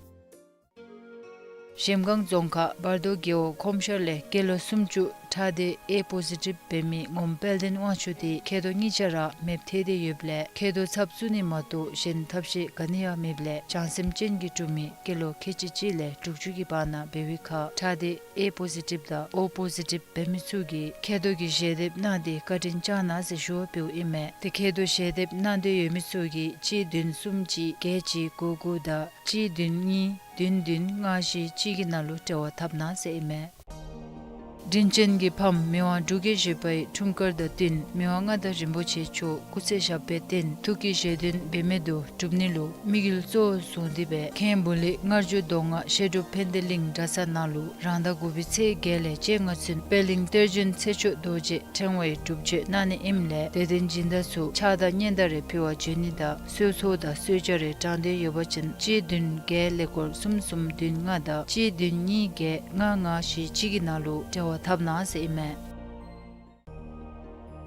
གཞལམ་སྒང་རྫོང་ཁག་བར་དོ་རྒེད་འོག་ཁོམ་ཤར་ལས་སྐྱེས་ལོ་སུམ་ཅུ་ཁྲག་སྡེ་ཨེ་པོ་ཟི་ཊིབ་འབད་མི་ངོམ་དཔལ་ལྡན་དབང་ཕྱུག་དེ་མཁལ་རྡོག་གཉིས་ཆ་ར་མེདཔ་ཐལ་ཏེ་ཡོདཔ་ལས་མཁལ་རྡོག་ཚབ་བཙུགས་ནི་མ་གཏོགས་གཞན་ཐབས་ཤེས་ག་ནི་ཡང་མེདཔ་ལས་བྱང་སེམས་ཅན་གྱི་འབྲུག་མི་སྐྱེས་ལོ་ཁལ་གཅིག་གཅིག་ལས་དྲུག་ཅུ་གི་བར་ན་འབད་བའི་ཁར་ཁྲག་སྡེ་ཨེ་པོ་ཟི་ཊིབ་དང་ཨོ་པོ་ཟི་ཊིབ་འབད་མི་ཚུ་གིས་མཁལ་རྡོག་གི་ཞལ་འདེབས་གནང་སྟེ་བཀའ་དྲིན་བསྐྱང་གནང་ཟེར་ཞུ་བ་འབདཝ་ཨིན་མས། དེ་མཁལ་རྡོག་ཞལ་འདེབས་གནང་འདོད་ཡོད་མི་ཚུ་གིས་གཅིག་བདུན་གསུམ་གཅིག་བརྒྱད་གཅིག་དགུ་དགུ་དང་གཅིག་བདུན་གཉིས་བདུན་བདུན་ལྔ་བཞི་གཅིག་གི་ནང་ལུ་འབྲེལ་བ་འཐབ་གནང་ཟེར་ཨིན་མས། དྲིན་ཅན་གྱི་ཕམ་མི་དབང་འབྲུག་རྒྱལ་བཞི་པའི་འཁྲུངས་སྐར་དང་བསྟུན་མི་དབང་མངའ་བདག་རིན་པོ་ཆེ་མཆོག་སྐུ་ཚེ་ཞབས་པད་བརྟན་ཐུགས་ཀྱི་བཞེད་དོན་འབད་མེད་དུ་འགྲུབ་ནི་ལུ་དམིགས་ཡུལ་གཙོ་བོར་བཟུང་སྟེ་སྦེ་མཁན་བུ་ལི་མངར་ཆུ་མདོ་སྔགས་བཤད་སྒྲུབ་ཕན་བདེ་གླིང་གྲྭ་ཚང་ནང་ལུ་རང་ཟླ་དགུ་པའི་ཚེས་བརྒྱད་ལས་བཅོ་ལྔ་ཚུན་པད་གླིང་གཏེར་བྱོན་ཚེ་མཆོག་རྡོ་རྗེ་ཕྲེང་བའི་སྒྲུབ་མཆོད་གནང་ནི་ཨིནམ་ལས་དད་ལྡན་སྦྱིན་བདག་ཚུ་ཕྱག་དང་སྙན་དར་རེ་ཕུལ་བར་བྱོན་ནི་དང་གསོལ་ཚོགས་དང་གསོལ་ཇ་རེ་དྲང་འདོད་ཡོད་པ་ཅིན་གཅིག་བདུན་བརྒྱད་ཀླད་ཀོར་གསུམ་གསུམ་བདུན་ལྔ་དང་གཅིག་བདུན་གཉིས་བརྒྱད་ལྔ་ལྔ་བཞི་གཅིག་གི་ནང་ལུ་འབྲེལ་བ་འཐབ་གནང་ཟེར་ཨིན་མས།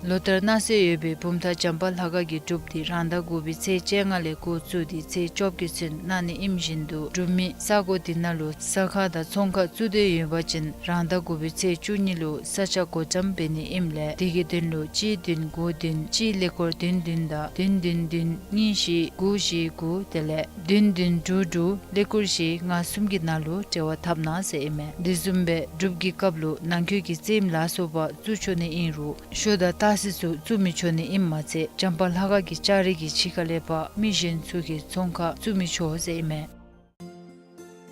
ལོ་ལྟར་གནང་སྲོལ་ཡོད་པའི་བུམ་ཐང་བྱམས་པ་ལྷ་ཁང་གི་སྒྲུབ་འདི་རང་ཟླ་དགུ་པའི་ཚེས་བཅོ་ལྔ་ལས་འགོ་བཙུགས་ཏེ་ཚེས་བཅོ་བརྒྱད་ཚུན་གནང་ནི་ཨིནམ་བཞིན་དུ་སྒྲུབ་མི་ས་གོ་འདི་ནང་ལུ་ཟ་ཁང་དང་ཚོང་ཁང་བཙུགས་འདོད་ཡོད་པ་ཅིན་རང་ཟླ་དགུ་པའི་ཚེས་བཅུ་གཉིས་ལུ་ས་ཆ་བགོ་བཀྲམ་འབད་ནི་ཨིནམ་ལས་དེ་གི་དོན་ལུ་གཅིག་བདུན་དགུ་བདུན་གཅིག་ཀླད་ཀོར་བདུན་བདུན་དང་བདུན་བདུན་བདུན་གཉིས་བཞི་དགུ་བཞི་དགུ་དེ་ལས་བདུན་བདུན་དྲུག་དྲུག་ཀླད་ཀོར་བཞི་ལྔ་གསུམ་གྱི་ནང་ལུ་འབྲེལ་བ་འཐབ་གནང་ཟེར་ཨིན་མས། དེ་བཟུམ་སྦེ་སྒྲུབ་ཀྱི་སྐབས་ལུ་ནང་འཁོད་ཀྱི་རྩེདམོ་ལ་སོགས་པ་བཙུགས་ཆོག་ནི་ཨིན་རུང་ཞོ་དང་སྟག་གཟིག་ཚུ་བཙུགས་མི་ཆོག་ནི་ཨིནམ་མ་ཚད་བྱམས་པ་ལྷ་ཁང་གི་ལྕགས་རི་གི་ཕྱི་ཁ་ལས་ཕར་མི་གཞན་ཚུ་གིས་ཚོང་ཁང་བཙུགས་མི་ཆོག་ཟེར་ཨིན་མས།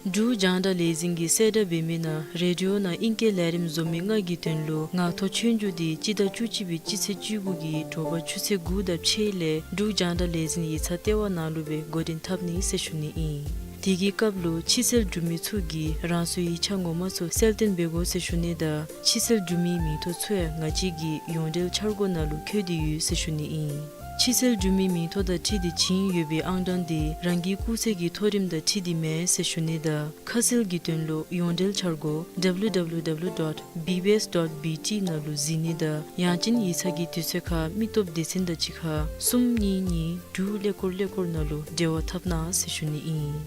འབྲུག་རྒྱང་བསྒྲགས་ལས་འཛིན་གྱིས་གསལ་བསྒྲགས་འབད་མི་ནང་རེ་ཌི་ཡོ་ནང་ཨིང་སྐད་ལས་རིམ་བཟོ་མི་ལྔ་གི་དོན་ལུ་ངག་ཐོག་ཆོས་རྒྱུགས་འདི་སྤྱི་ཟླ་བཅུ་གཅིག་པའི་སྤྱི་ཚེས་བཅུ་དགུ་གི་དྲོ་པ་ཆུ་ཚོད་དགུ་དང་ཕྱེད་ལས་འབྲུག་རྒྱང་བསྒྲགས་ལས་འཛིན་ཡིག་ཚང་ལྟེ་བ་ནང་ལུ་སྦེ་འགོ་འདྲེན་འཐབ་ནི་ཟེར་ཞུ་ནི་ཨིན། དེ་གི་སྐབས་ལུ་ཕྱི་སེལ་སྒྲུབ་མི་ཚུ་གིས་རང་སོའི་ཡིག་ཆ་ངོ་མ་ཚུ་གསལ་སྟོན་འབད་དགོ་ཟེར་ཞུ་ནི་དང་ཕྱི་སེལ་སྒྲུབ་མིའི་མིང་ཐོ་ཚུ་ཡང་ང་བཅས་ཀྱི་ཡོངས་འབྲེལ་འཆར་སྒོ་ནང་ལུ་བཀོད་དེ་ཡོད་ཟེར་ཞུ་ནི་ཨིན། ཕྱི་སེལ་སྒྲུབ་མིའི་མིང་ཐོ་དང་འཁྲིལ་ཏེ་བྱིན་ཡོད་པའི་ཨང་གྲངས་དེ་རང་གི་སྐུགས་ཚད་ཀྱི་མཐོ་རིམ་དང་འཁྲིལ་ཏེ་མེན་ཟེར་ཞུ་ནི་དང་ཁ་གསལ་གྱི་དོན་ལུ་ཡོངས་འབྲེལ་འཆར་སྒོ་W W W dot B B S dot B T ནང་ལུ་གཟིགས་ནི་དང་ཡང་ཅིན་ཡིག་ཚང་གི་དུས་ཚོད་ཁར་མི་སྟོབས་སྡེ་ཚན་དང་གཅིག་ཁར་གསུམ་གཉིས་གཉིས་དྲུག་ཀླད་ཀོར་ཀླད་ཀོར་ནང་ལུ་འབྲེལ་བ་འཐབ་གནང་ཟེར་ཞུ་ནི་ཨིན།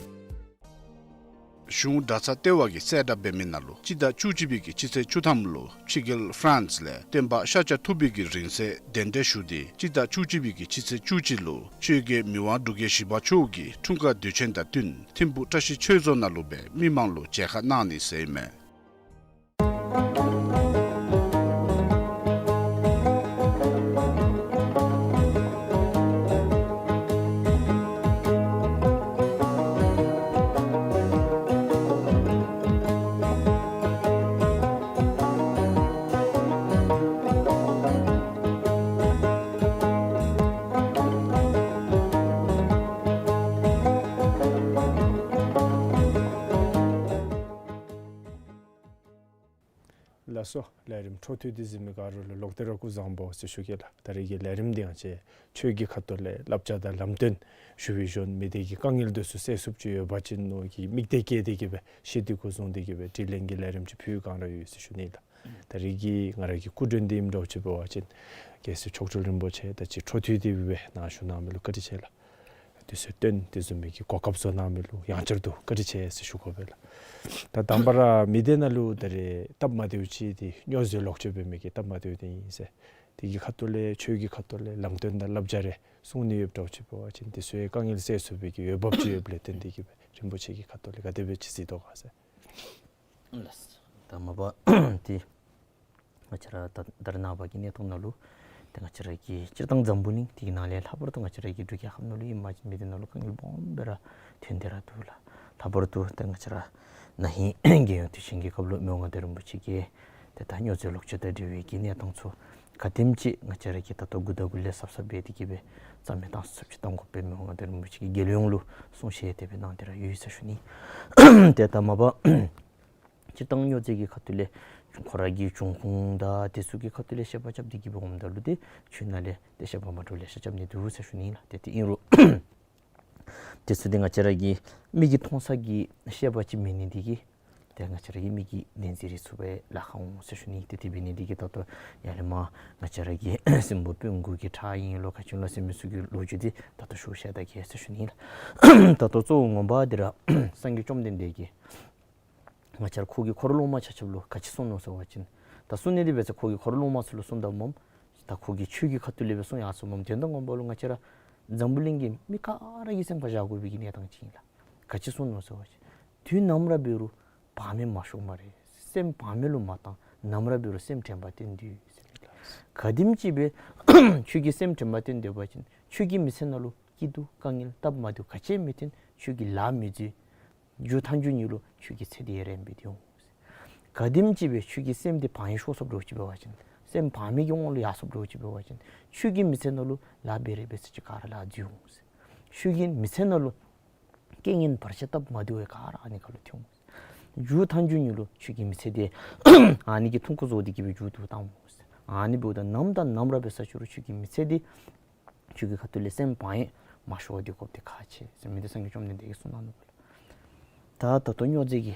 གཞུང་གྲྭ་ཚང་ལྟེ་བ་གིས་གསལ་བསྒྲགས་འབད་མི་ནང་ལུ་སྤྱི་ཟླ་བཅུ་གཅིག་པའི་གི་སྤྱི་ཚེས་བཅུ་ཐམ་ལུ་ཕྱི་རྒྱལ་ཧྥ་རན་སི་ལས་སྟོན་པ་ཤཱཀྱ་ཐུབ་པའི་གི་རིང་བསྲེལ་གདན་འདྲེན་ཞུ་སྟེ་སྤྱི་ཟླ་བཅུ་གཅིག་པའི་གི་སྤྱི་ཚེས་བཅུ་གཅིག་ལུ་ཆོས་རྒྱལ་མི་དབང་འབྲུག་རྒྱལ་བཞི་པ་མཆོག་གི་འཁྲུངས་སྐར་དུས་ཆེན་དང་བསྟུན་ཐིམ་ཕུག་བཀྲ་ཤིས་ཆོས་རྫོང་ནང་ལུ་སྦེ་མི་མང་ལུ་མཇལ་ཁ་གནང་ནི་ཟེར་ཨིན་མས། ལགས་སོ། ལས་རིམ་འཕྲོ་མཐུད་དེ་གཟིགས་མི་ག་ར་ལུ་ལོག་སྟེ་ར་སྐུ་གཟུགས་བཟང་པོ་ཟེར་ཞུ་གེ་ལགས། ད་རེས་ཀྱི་ལས་རིམ་འདི་ཡང་ཅིག་ཆོས་ཀྱི་ཁ་ཐུག་ལས་བསླབ་བྱ་དང་ལམ་སྟོན་ཞུ་བའི་ཞོར་མི་སྡེ་གི་དཀའ་ངལ་འདི་ཚུ་སེལ་ཚུགསཔ་ཅིག་ཡོད་པ་ཅིན་མནོ་གི་དམིགས་གཏད་བསྐྱེད་དེ་གི་སྦེ་ཤེས་འདོད་སྐུ་གཟུགས་འདི་གི་སྦེ་དྲི་ལན་གྱི་ལས་རིམ་ཅིག་ཕུལ་གང་ར་ཡོད་ཟེར་ཞུ་ནི་ལགས། ད་རེས་ཀྱི་ང་ར་གི་སྐུ་མགྲོན་འདི་ཨིནམ་འདྲཝ་ཅིག་འབད་བ་ཅིན་ རྒྱལ་སྲས་མཆོག་སྤྲུལ་རིན་པོ་ཆེ་དང་གཅིག་འཕྲོ་མཐུད་དེ་སྦེ་ནཱ་བཞུགས་གནང་མི་ལུ་བཀའ་དྲིན་ཆེ་ལགས། དུས་ཚོད་བཏོན་དེ་བཟུམ་མའི་གི་གོ་སྐབས་བཟོ་གནང་མི་ལུ་ཡང་བསྐྱར་དུ་བཀའ་དྲིན་ཆེ་ཟེར་ཞུ་དགོ་པས་ལགས། ད་དང་པ་ར་མི་སྡེ་ནང་ལུ་ད་རེས་སྟབས་མ་བདེཝ་ཅིག་འདི་སྨྱོ་རྫས་ལོག་སྤྱོད་འབད་མི་གི་སྟབས་མ་བདེཝ་འདི་ཨིན་ཟེར། དེ་གི་ཁ་ཐུག་ལས་ཆོས་ཀྱི་ཁ་ཐུག་ལས་ལམ་སྟོན་དང་བསླབ་བྱ་རེ་གསུང་ནི་ཡོདཔ་འདྲཝ་ཅིག་འབད་བ་ཅིན་དེ་ཚུ་ཡང་དཀའ་ངལ་སེལ་ཚུགས་པའི་གི་འོས་འབབ་ཅིག་ཡོདཔ་ལས་བརྟེན་ཏེ་གིས་སྦེ་རིན་པོ་ཆེ་གི་ཁ་ཐུག་ལས་ག་དེ་སྦེ་ཅིག་གཟིགས་དོ་ག་ཟེར། ལགས། ད་མ་པ་ཏེ་ང་བཅས་ར་ད་ད་རེས་ནངས་པ་གི་གནས་སྟངས་ནང་ལུ་ཏེ་ང་བཅས་ར་གི་སྤྱིར་བཏང་འཛམ་བུ་གླིང་འདི་གི་ནང་ལས་ལྷག་པར་དུ་ང་བཅས་ར་གི་འབྲུག་རྒྱལ་ཁབ་ནང་ལུ་ཨིན་པ་ཅིན་མི་སྡེ་ནང་ལུ་དཀའ་ངལ་སྦོམ་སྦེ་ར་ཐོན་ཏེ་ར་འདུག་ལགས། ལྷག་པར་དུ་ཏེ་ང་བཅས་ར་ན་ཧིང་རྒྱལ་ཡོངས་དུས་ཆེན་གྱི་སྐབས་ལུ་མི་དབང་མངའ་བདག་རིན་པོ་ཆེ་གིས་ཏེ་ད་སྨྱོ་རྫས་ལོག་སྤྱོད་དང་འབྲེལ་བའི་གི་གནས་སྟངས་ཚུ་ག་དེམ་ཅིག་ང་བཅས་ར་གིས་ད་ལྟོ་འགོ་དང་འགོ་ལས་གཟབ་གཟབ་འབད་དེ་གིས་སྦེ་རྩ་མེད་བཏང་ཚུགསཔ་ཅིག་བཏང་དགོ་པའི་མི་དབང་མངའ་བདག་རིན་པོ་ཆེ་གིས་རྒྱལ་ཡོངས་ལུ་གསུང་བཤད་དེ་སྦེ་གནང་སྟེ་ར་ཡོད་ཟེར་ཞུ་ནི། ཏེ་ད་མ་པ་སྤྱིར་བཏང་སྨྱོ་རྫས་ཀྱི་ཁ་ཐུག་ལས་ཁོ་ར་གི་འབྱུང་ཁུངས་དང་དེ་ཚུ་གི་ཁ་ཐུག་ལས་བཤད་པ་རྐྱབ་སྟེ་གིས་སྦེ་འོངམ་ད་ལུ་ཏེ་ཆོས་ནང་ལས་ཏེ་བཤད་པ་མ་འདྲཝ་ལེ་ཤ་རྐྱབ་ནི་འདུག་ཟེར་ཞུ་ནི་ལགས། ཏེ་དེ་ཨིན་རུང་དེ་ཚུ་འདི་ང་བཅས་ར་གི་མིག་གིས་མཐོང་ས་གི་བཤད་པ་ཅིག་མེད་ནི་འདི་གིས་ཏེ་ང་བཅས་ར་གི་མིག་གིས་བདེན་འཛིན་རེ་ཚུགས་པའི་ལཱ་ཁག་འོང་ཟེར་ཞུ་ནི། ཏེ་དེ་འབད་ནི་འདི་གིས་ད་ལྟོ་ཡར་ལས་མར་ང་བཅས་ར་གི་སྲིན་པོ་དཔོན་དགུ་གི་ཁྲག་ཨིན་ལོ་ག་ཅི་ལོ་ཟེར་མི་ཚུ་གི་ལོ་རྒྱུས་འདི་ད་ལྟོ་ཞུ་བཤད་ད་གེ་ཟེར་ཞུ་ནི་ལགས། ད་ལྟོ་གཙོ་བོ་ངོ་མ་འདི་ར་སངས་རྒྱས་བཅོམ་ལྡན་འདས་ཀྱིས་ང་བཅས་ར་ཁོ་གི་འཁོར་སློབ་མ་ཆ་ཁྱབ་ལུ་ག་ཅི་གསུངས་ནུག་ཟེར་བ་ཅིན་ད་གསུང་ནི་འདི་འབད་ས་ཁོ་གི་འཁོར་སློབ་མ་ཚུ་ལུ་གསུངམ་ད་སྨོ། ད་ཁོ་གིས་ཆོས་ཀྱི་ཁ་ཐུག་ལས་སྦེ་གསུངས་ཡར་སོངམ་སྨོ། དོན་དག་ངོ་མ་ལུ་ང་བཅས་ར་འཛམ་བུ་གླིང་གི་མི་ག་ར་གི་སེམས་ཁར་བཞག་དགོ་པའི་གི་གནས་སྟངས་ཅིག་ཨིན་ལགས། ག་ཅི་གསུངས་ནུག་ཟེར་བ་ཅིན་དུས་ནམ་ར་འབད་རུང་བག་མེད་མ་ཤོག་སྨ་རེ། སེམས་བག་མེད་ལུ་མ་བཏང་། ནམ་ར་འབད་རུང་སེམས་དྲན་པ་བསྟེན་ཏེ་ཟེར་ཨིན་ལགས། ག་དེམ་ཅིག་སྦེ་ཁྱོད་ཀྱིས་སེམས་དྲན་པ་བསྟེན་སྡོད་པ་ཅིན་ཁྱོད་ཀྱི་མི་ཚེ་ནང་ལུ་སྐྱིད་སྡུག་དཀའ་ངལ་སྟབས་མ་བདེཝ་ག་ཅི་མི་ཐོན། ཁྱོད་ཀྱིས་ལཱ་མི་འཛོལ། མཇུག་མཐའ་མཇུག་ཉིད་ལུ་ཁྱོད་ཀྱི་ཚེ་འདི་ཡང་རིངམོ་སྦེ་སྡོད་འོང་། ག་དེམ་ཅིག་སྦེ་ཁྱོད་ཀྱི་སེམས་འདི་བག་ཡངས་ཤོར་སོངམ་འདྲཝ་ཅིག་འབད་བ་ཅིན་སེམས་བག་མེད་ཀྱི་དབང་ལུ་ཡར་སོངམ་འདྲཝ་ཅིག་འབད་བ་ཅིན་ཁྱོད་ཀྱི་མི་ཚེ་ནང་ལུ་ལཱ་འབད་རེ་འབད་ས་ཅིག་ག་ར་ལཱ་འཛོལ་འོང་། ཁྱོད་ཀྱི་མི་ཚེ་ནང་ལུ་རྐྱེན་ངན་བར་ཆད་སྟབས་མ་བདེཝ་ག་ར་ཨ་ནི་ཁར་ལུ་ཐོན་འོང་། མཇུག་མཐའ་མཇུག་ཉིད་ལུ་ཁྱོད་ཀྱི་མི་ཚེ་འདི་ཨ་ནི་གིས་ཐུང་ཀུ་བཟོ་སྟེ་གིས་སྦེ་མཇུག་བསྡུ་བཏང་འོང་། ཨ་ནི་འབདཝ་ད་ནམ་དང་ནམ་ར་འབད་ས་ཅིག་རུང་ཁྱོད་ཀྱི་མི་ཚེ་འདི་ཁྱོད་ཀྱི་ཁ་ཐུག་ལས་སེམས་བག་ཡངས་མ་ཤོར་བར་སྡོད་དགོཔ་འདི་ཁག་ཆེ་ཟེར་མི་འདི་སངས་རྒྱས་བཅོམ་ལྡན་འདས་ཀྱིས་གསུངས་གནང་ནུག་ལགས། ད་ད་ལྟོ་སྨྱོ་རྫས་ཀྱི་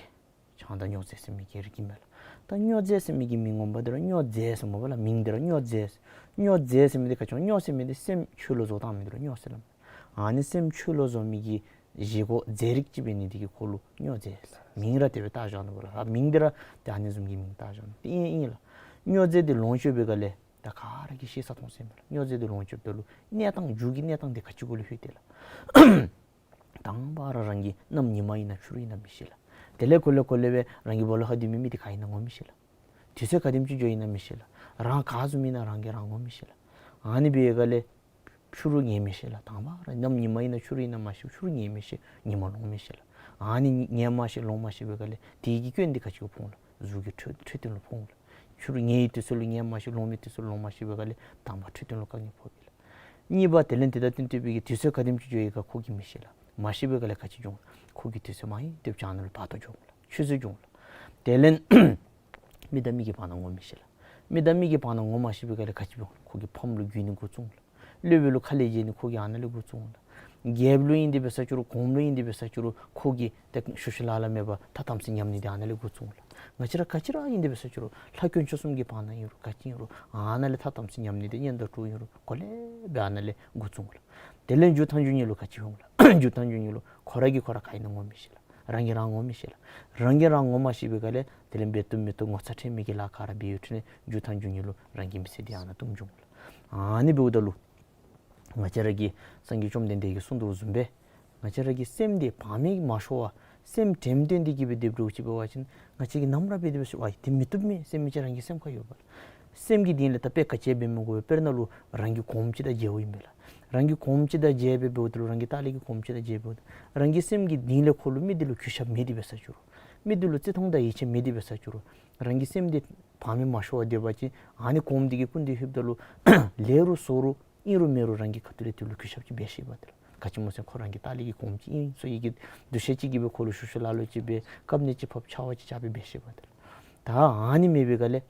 ཆང་དང་སྨྱོ་རྫས་ཟེར་མི་གི་རིགས་ཨིན་མས་ལགས། ད་སྨྱོ་རྫས་ཟེར་མི་གི་མིང་ངོ་མ་འདི་ར་སྨྱོ་རྫས་ཟེར་སྨོ་ལགས། མིང་འདི་ར་སྨྱོ་རྫས། སྨྱོ་རྫས་ཟེར་མི་འདི་ག་ཅི་སྨྱོ་ཟེར་མི་འདི་སེམས་འཆོལ་ལོ་བཟོ་བཏང་མི་འདི་ལུ་སྨྱོ་ཟེར་སླབ། ཨ་ནི་སེམས་འཆོལ་ལོ་བཟོ་མི་གི་བཞེས་སྒོ་རྫས་རིགས་ཅིག་འབད་ནི་འདི་གིས་ཁོ་ལུ་སྨྱོ་རྫས་ཟེར་མིང་ར་དེ་སྦེ་བཏགས་བཞག་ནུག་ལགས། ཨ་མིང་འདི་ར་ཏེ་ཨ་ནི་བཟུམ་གྱི་མིང་བཏགས་བཞག་ནུག། ཏེ་ཨིན་ཨིན་ལགས། སྨྱོ་རྫས་འདི་ལོངས་སྤྱོད་པའི་སྒང་ལས་ད་ག་ར་གིས་ཤེས་ས་མཐོང་ས་ཨིན་མས་ལགས། སྨྱོ་རྫས་འདི་ལོངས་སྤྱོདཔ་ད་ལུ་གནས་སྟངས་མཇུག་གི་གནས་སྟངས་འདི་ག་ཅི་གུ་ལུ་ལྷོད་དེ་ལགས། དང་པ་ར་རང་གི་གནམ་ཉི་མ་ཨིན་ན་ཆུ་རུད་ཨིན་ན་མི་ཤེས་ལགས། དེ་ལས་གོ་ལེ་གོ་ལེ་སྦེ་རང་གི་སྦོ་ལོགས་ཁར་སྡོད་མི་མི་འདི་ག་ཨིན་ན་ངོ་མི་ཤེས་ལགས། དུས་ཚོད་ག་དེམ་ཅིག་འགྱོཝ་ཨིན་ན་མི་ཤེས་ལགས། རང་ག་བཟུམ་ཨིན་ན་རང་གིས་རང་ངོ་མི་ཤེས་ལགས། ཨ་ནི་འབད་བའི་སྒང་ལས་ཆུ་རུད་ངལ་མི་ཤེས་ལགས། དང་པ་ར་གནམ་ཉི་མ་ཨིན་ན་ཆུ་རུད་ཨིན་ན་མ་ཤེས། ཆུ་རུད་ངལ་མི་ཤེས། ཉི་མ་ལོང་མི་ཤེས་ལགས། ཨ་ནི་ངལ་མ་ཤེས་ལོང་མ་ཤེས་པའི་སྒང་ལས་དེ་གི་སྐྱོན་འདི་ག་ཅི་གུ་ཕོག་འོང་ལགས། གཟུགས་ཀྱི་འཕྲོད་འཕྲོད་བསྟེན་ལུ་ཕོག་འོང་ལགས། ཆུ་རུད་ངལ་བའི་དུས་ཚོད་ལུ་ངལ་མ་ཤེས། ལོང་བའི་དུས་ཚོད་ལུ་ལོང་མ་ཤེས་པའི་སྒང་ལས་དང་པ་འཕྲོད་བསྟེན་ལུ་དཀའ་ངལ་ཕོག་པས་ལགས། གཉིས་པ་དེ་ལས་དེ་དང་བསྟུན་ཏེ་སྦེ་གི་དུས་ཚོད་ག་དེམ་ཅིག་འགྱོ་ཡི་ག་ཁོ་གིས་མི་ཤེས་ལགས། མ་ཤེས་པའི་སྒང་ལས་ག་ཅི་འབྱུང་ལགས། ཁོ་གིས་དུས་ཚོད་མང་ཡི་དེ་བྱང་ན་ལུ་བར་དོ་འགྱོ་འོང་ལགས། ཆུད་ཟོས་འབྱུང་ལགས། དེ་ལས་མི་དང་མི་གི་བར་ན་ངོ་མི་ཤེས་ལགས། མི་དང་མི་གི་བར་ན་ངོ་མ་ཤེས་པའི་སྒང་ལས་ག་ཅི་འབྱུང་ལགས། ཁོ་གི་ཕམ་ལུ་རྒུད་ནི་འགོ་བཙུགས་འོང་ལགས། སློབ་དཔོན་ལུ་ཁ་ལས་འཇལ་ནི་ཁོ་གིས་ཨ་ནཱ་ལས་འགོ་བཙུགས་འོང་ལགས། རྒྱལཔོ་ལུ་ཨིན་ཏེ་འབད་ས་ཅིག་རུང་གོངམ་ལུ་ཨིན་ཏེ་འབད་ས་ཅིག་རུང་ཁོ་གིས་ཏེ་ཞུ་ཞུ་ལཱ་ལཱ་མེད་པར་ཐ་དམ་ཚིག་ཉམས་ནི་འདི་ཨ་ནཱ་ལས་འགོ་བཙུགས་འོང་ལགས། ང་བཅས་ར་ག་ཅི་ར་ཨིན་ཏེ་འབད་ས་ཅིག་རུང་ལྷ་དཀོན་མཆོག་གསུམ་གྱི་བར་ན་ཨིན་རུང་ག་ཅི་ཨིན་རུང་ཨ་ནཱ་ལས་ཐ་དམ་ཚིག་ཉམས་ནི་འདི་གཉེན་དང་གྲོགས་ཨིན་རུང་གོ་ལེ་སྦེ་ཨ་ནཱ་ལས་འགོ་བཙུགས་འོང་ལགས། དེ་ལས་མཇུག་མཐའ་མཇུག་ཉིད་ལུ་ག་ཅི་འོང་ལགས། མཇུག་མཐའ་མཇུག་ཉིད་ལུ་ཁོ་ར་གིས་ཁོ་ར་ག་ཨིན་ན་ངོ་མི་ཤེས་ལགས། རང་གིས་རང་ངོ་མི་ཤེས་ལགས། རང་གིས་རང་ངོ་མ་ཤེས་པའི་སྒང་ལས་དེ་ལས་འབད་བཏུབ་མི་བཏུབ་ངོ་ཚ་ཁྲེལ་མེད་ཀྱི་ལཱ་ག་ར་འབད་ཡོད་དེ་ལས་མཇུག་མཐའ་མཇུག་ཉིད་ལུ་རང་གི་མི་ཚེ་འདི་ཨ་ནཱ་བཏུམ་འགྱོ་འོང་ལགས། ཨ་ནི་འབདཝ་ད་ལུ་ང་བཅས་ར་གི་སངས་རྒྱས་བཅོམ་ལྡན་འདས་ཀྱིས་གསུངས་དོ་བཟུམ་སྦེ་ང་བཅས་ར་གི་སེམས་འདི་བག་མེད་མ་ཤོར་བར་སེམས་དྲནམ་བསྟེན་ཏེ་གི་སྦེ་སྡོདཔ་འདྲཝ་ཅིག་འབད་བ་ཅིན་ང་བཅས་ཀྱིས་ནམ་ར་འབད་དེ་འབད་ས་ཅིག་རུང་ཨ་འདི་མི་བཏུབ་མས་ཟེར་མི་ཅིག་རང་གི་སེམས་ཁར་ཡོད་པས་ལགས། སེམས་ཀྱི་གཏིང་ལས་ད་དཔེ་ག་ཅི་འབད་མི་དགོ་པས། དཔེར་ན་ལུ་རང་གི་གོངམ་ཅིག་དང་མཇལཝ་ཨིན་པས་ལགས། རང་གི་གོངམ་ཅིག་དང་མཇལ་སྦེ་འབདཝ་ད་ལུ་རང་གི་ལྟག་ལས་ཀྱི་གོངམ་ཅིག་དང་མཇལ་སྦེ་འབདཝ་ད་རང་གི་སེམས་ཀྱི་གཏིང་ལས་ཁོ་ལུ་མི་འདི་ལུ་གུས་ཞབས་མེད་དེ་འབད་ས་ཅིག་རུང་མི་འདི་ལུ་བརྩི་མཐོང་དང་ཡིད་ཆེས་མེད་དེ་འབད་ས་ཅིག་རུང་རང་གི་སེམས་འདི་བག་མེད་མ་ཤོར་བར་སྡོད་པ་ཅིན་ཨ་ནི་གོངམ་འདི་གི་སྐུ་མདུན་ལྷོདཔ་ད་ལུ་ལེགས་རུང་བཙོག་རུང་ཨིན་རུང་མེན་རུང་རང་གི་ཁ་ཐུག་ལས་དེ་ལུ་གུས་ཞབས་ཅིག་འབད་ཤེས་པས་ཏེ་ལགས། ག་ཅི་སྨོ་ཟེར་ཁོ་རང་གི་ལྟག་ལས་ཀྱི་གོངམ་ཅིག་ཨིན་ཟེར་བའི་གི་འདུ་ཤེས་ཅིག་གིས་སྦེ་ཁོ་ལུ་ཞུ་ཞུ་ལཱ་ལཱ་ཅིག་འབད་བཀབ་ནི་ཅིག་ཕབ་ཕྱག་དབང་ཅིག་རྐྱབ་སྦེ་འབད་ཤེས་པས་ཏེ་ལགས། ད་ཨ་ནི་མེད་པའི་སྒང་ལས་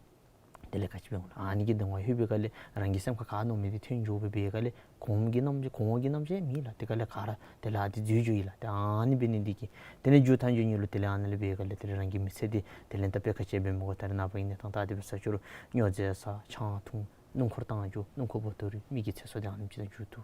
དེ་ལས་ག་ཅི་འབད་འོང་ལགས། ཨ་ནི་གི་གདིང་བ་ལྷོད་པའི་སྒང་ལས་རང་གི་སེམས་ཁར་ག་མནོ་མི་འདི་ཐོན་འགྱོ་སྦེ་འབད་བའི་སྒང་ལས་གོངམ་གི་རྣམ་གོངམ་གི་རྣམ་ཤེས་མེད་ལགས། དེ་སྒང་ལས་ག་ར་དེ་ལས་དེ་འཛོལ་འགྱོཝ་ཨིན་ལགས། ཏེ་ཨ་ནི་འབད་ནི་འདི་གིས་དེ་ལས་མཇུག་མཐའ་མཇུག་ཉིད་ལུ་དེ་ལས་ཨ་ནཱ་ལས་འབད་བའི་སྒང་ལས་དེ་ལས་རང་གི་མི་ཚེ་འདི་དེ་ལས་ད་དཔེ་ག་ཅི་འབད་མི་དགོ། ད་རེས་ནངས་པ་གི་གནས་སྟངས་ལྟ་སྟེ་འབད་ས་ཅིག་རུང་སྨྱོ་རྫས་ཟ་ཆང་འཐུང་ སྣུམ་འཁོར་བཏང་འགྱོ། སྣུམ་འཁོར་འབོ་དོ་རུང་མི་གི་ཚེ་སྲོག་དེ་ཨ་ནེམ་ཅིག་ད་འགྱོ་དོ།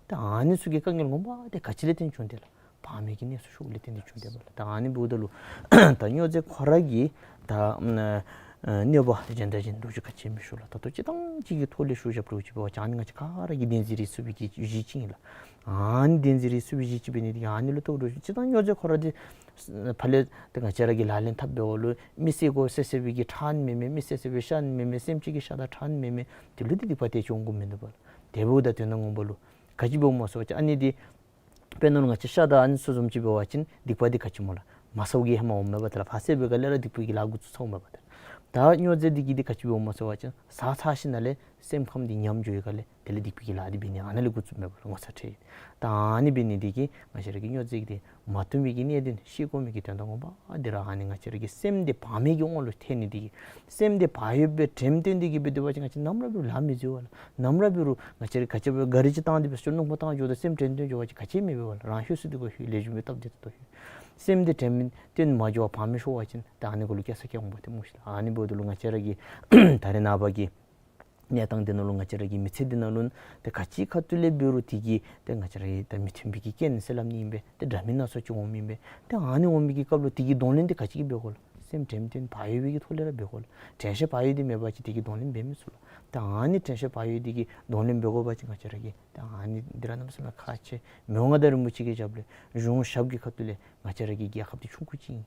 ད་ཨ་ནི་ཚུ་གི་དཀའ་ངལ་ངོ་མ་དེ་ག་ཅི་ལས་བརྟེན་བྱུང་དེ་ལགས། བག་མེད་ཀྱི་གནས་ཚུལ་ཤོར་ལས་བརྟེན་ཏེ་བྱུང་དེ་མས་ལགས། ད་ཨ་ནི་འབདཝ་ད་ལུ་ད་སྨྱོ་རྫས་ཁོ་ར་གིས་ད་ཨ་གནོད་པ་དེ་གཞན་དང་གཞན་འདྲ་ཅིག་ག་ཅི་མི་ཤོར་ལགས། ད་ལྟོ་སྤྱིར་བཏང་ཅིག་གི་ཐོག་ལས་ཤུགས་རྒྱབ་འགྱོ་ཅིག་འབད་བ་ཅིན་ཨ་ནི་ང་བཅས་ག་ར་གིས་བདེན་རྫུན་རིག་ཚུགས་པའི་གི་གཞི་ཅིག་ཨིན་ལགས། ཨ་ནི་བདེན་རྫུན་རིག་ཚུགས་པའི་གཞི་ཅིག་འབད་ནི་དེ་གིས་ཨ་ནི་ལུ་ལྟོ་འགྱོ་ཅིག་ད་སྨྱོ་རྫས་ཁོ་ར་དེ་ཕར་ལས་ཏེ་ང་བཅས་ར་གིས་ལག་ལེན་འཐབ་འབདཝ་ལུ་མི་བསད་དགོ་བསད་བསད་པའི་གི་ཁྲག་ཨ་ནི་མེན་མས། མི་བསད་བསད་པའི་ཤ་ཨ་ནི་མེན་མས། སེམས་ཅན་གྱི་ཤ་དང་ཁྲག་ཨ་ནི་མེན་མས། དེ་ལུ་དེ་སྡིག་པ་དེ་ཅིག་འོང་དགོཔ་མིན་འདུག་པ་ལགས། དེ་འབདཝ་ད་དོན་དག་ངོ་མ་ལུ་ག་ཅི་འབདཝ་སྨོ་ཟེར་བ་ཅིན་ཨ་ནི་དེ་དཔེར་ན་ལུ་ང་བཅས་ཤ་དང་ཨ་ནི་ཚུ་བཟུམ་ཅིག་འབད་བ་ཅིན་སྡིག་པ་དེ་ག་ཅི་སྨོ་ལགས། མ་ཟཝ་གི་ཧེ་མ་འོངམ་མས་པ་ཏེ་ལགས། ཕར་བསད་པའི་སྒང་ལས་ར་སྡིག་པའི་གི་ལཱ་འགོ་བཙུགས་ཚརཝ་མས་པ་ཏེ། ད་སྨྱོ་རྫས་འདི་གིས་དེ་ག་ཅི་འབདཝ་སྨོ་ཟེར་བ་ཅིན་ཟ་ཚར་ཞིནམ་ལས་སེམས་ཁམས་འདི་ཉམས་འགྱོ་བའི་སྒང་ལས་དེ་ལས་སྡིག་པའི་གི་ལཱ་འདི་འབད་ནི་ཨ་ནཱ་ལས་འགོ་བཙུགསཔ་མས་པ་ལགས། ངོ་ཚ་ཁྲེལ། ད་ཨ་ནི་འབད་ནི་དེ་གིས་ང་བཅས་ར་གིས་སྨྱོ་རྫས་ཀྱི་དེ་མ་བཏུབ་པའི་གི་གནད་དོན་ཤེས་དགོ་མི་གི་དོན་དག་ངོ་མ་དེ་ར་ཨ་ནི་ང་བཅས་ར་གི་སེམས་དེ་བག་མེད་ཀྱི་དབང་ལུ་ཐལ་ནི་དེ་གིས། སེམས་དེ་བག་ཡོདཔ་སྦེ་དྲནམ་བཏོན་ཏེ་གི་སྦེ་སྡོད་པ་ཅིན་ང་བཅས་ནམ་ར་འབད་རུང་ལཱ་མི་འཛོལ་བ་ལགས། ནམ་ར་འབད་རུང་ང་བཅས་ར་ག་ཅི་འབད་ག་རི་ཅིག་བཏང་སྟེ་འབད་སོང་སྣུམ་འཁོར་བཏང་འགྱོཝ་ད་སེམས་དྲན་འདུན་འགྱོ་བ་ཅིན་ག་ཅི་མི་འབད་བ་ལགས། རང་ལྷོད་སུ་སྡོད་དགོ་ལྷོད། ལེགས་ཤོམ་སྦེ་སྟབས་བདེ་ཏོག་ཏོ་ལྷོད། སེམས་དེ་དྲནམ་བཏོན་མ་འགྱོ་བར་བག་མེད་ཤོར་བ་ཅིན་ད་ཨ་ནི་གུ་ལུ་སྐྱེ་ས་སྐྱེ་འོང་པ་ཏེ་སྨོ་ཤིག་ལགས། ཨ་ནི་འབདཝ་ད་ལུ་ང་བཅས་ར་གི་ད་རེས་ནངས་པ་གི་གནས་སྟངས་འདི་ནང་ལུ་ང་བཅས་ར་གི་མི་ཚེ་འདི་ནང་ལུ་ཏེ་ག་ཅི་ཁ་ཐུག་ལས་འབད་རུང་དེ་གིས་ཏེ་ང་བཅས་ར་གི་ད་མི་མཐུན་པའི་གི་རྐྱེན་ཟེར་སླབ་ནི་ཨིན་པས། ཏེ་འདྲ་མིན་སྣ་ཚོགས་ཅིག་འོང་མི་ཨིན་པས། ཏེ་ཨ་ནི་འོང་མི་གི་སྐབས་ལུ་དེ་གི་གདོང་ལེན་དེ་ག་ཅི་གིས་འབད་དགོ་ལགས། སེམས་དྲནམ་བཏོན་བག་ཡོད་པའི་གི་ཐོག་ལས་ར་འབད་དགོ་ལགས། དྲན་ཤེས་བག་ཡོད་དེ་མེད་པ་ཅིན་དེ་གི་གདོང་ལེན་འབད་མི་ཚུགས་ལགས། ཏེ་ཨ་ནི་དྲན་ཤེས་བག་ཡོད་དེ་གི་གདོང་ལེན་འབད་དགོ་པ་ཅིན་ང་བཅས་ར་གིས་ཏེ་ཨ་ནི་འདི་ར་གནམ་མེད་ས་མེད་ཁག་ཆེ། མི་དབང་མངའ་བདག་རིན་པོ་ཆེ་གི་ཞབས་ལས་གཞུང་ཞབས་ཀྱི་ཁ་ཐུག་ལས་ང་བཅས་ར་གི་རྒྱལ་ཁབ་འདི་ཆུང་ཀུ་ཅིག་ཨིན།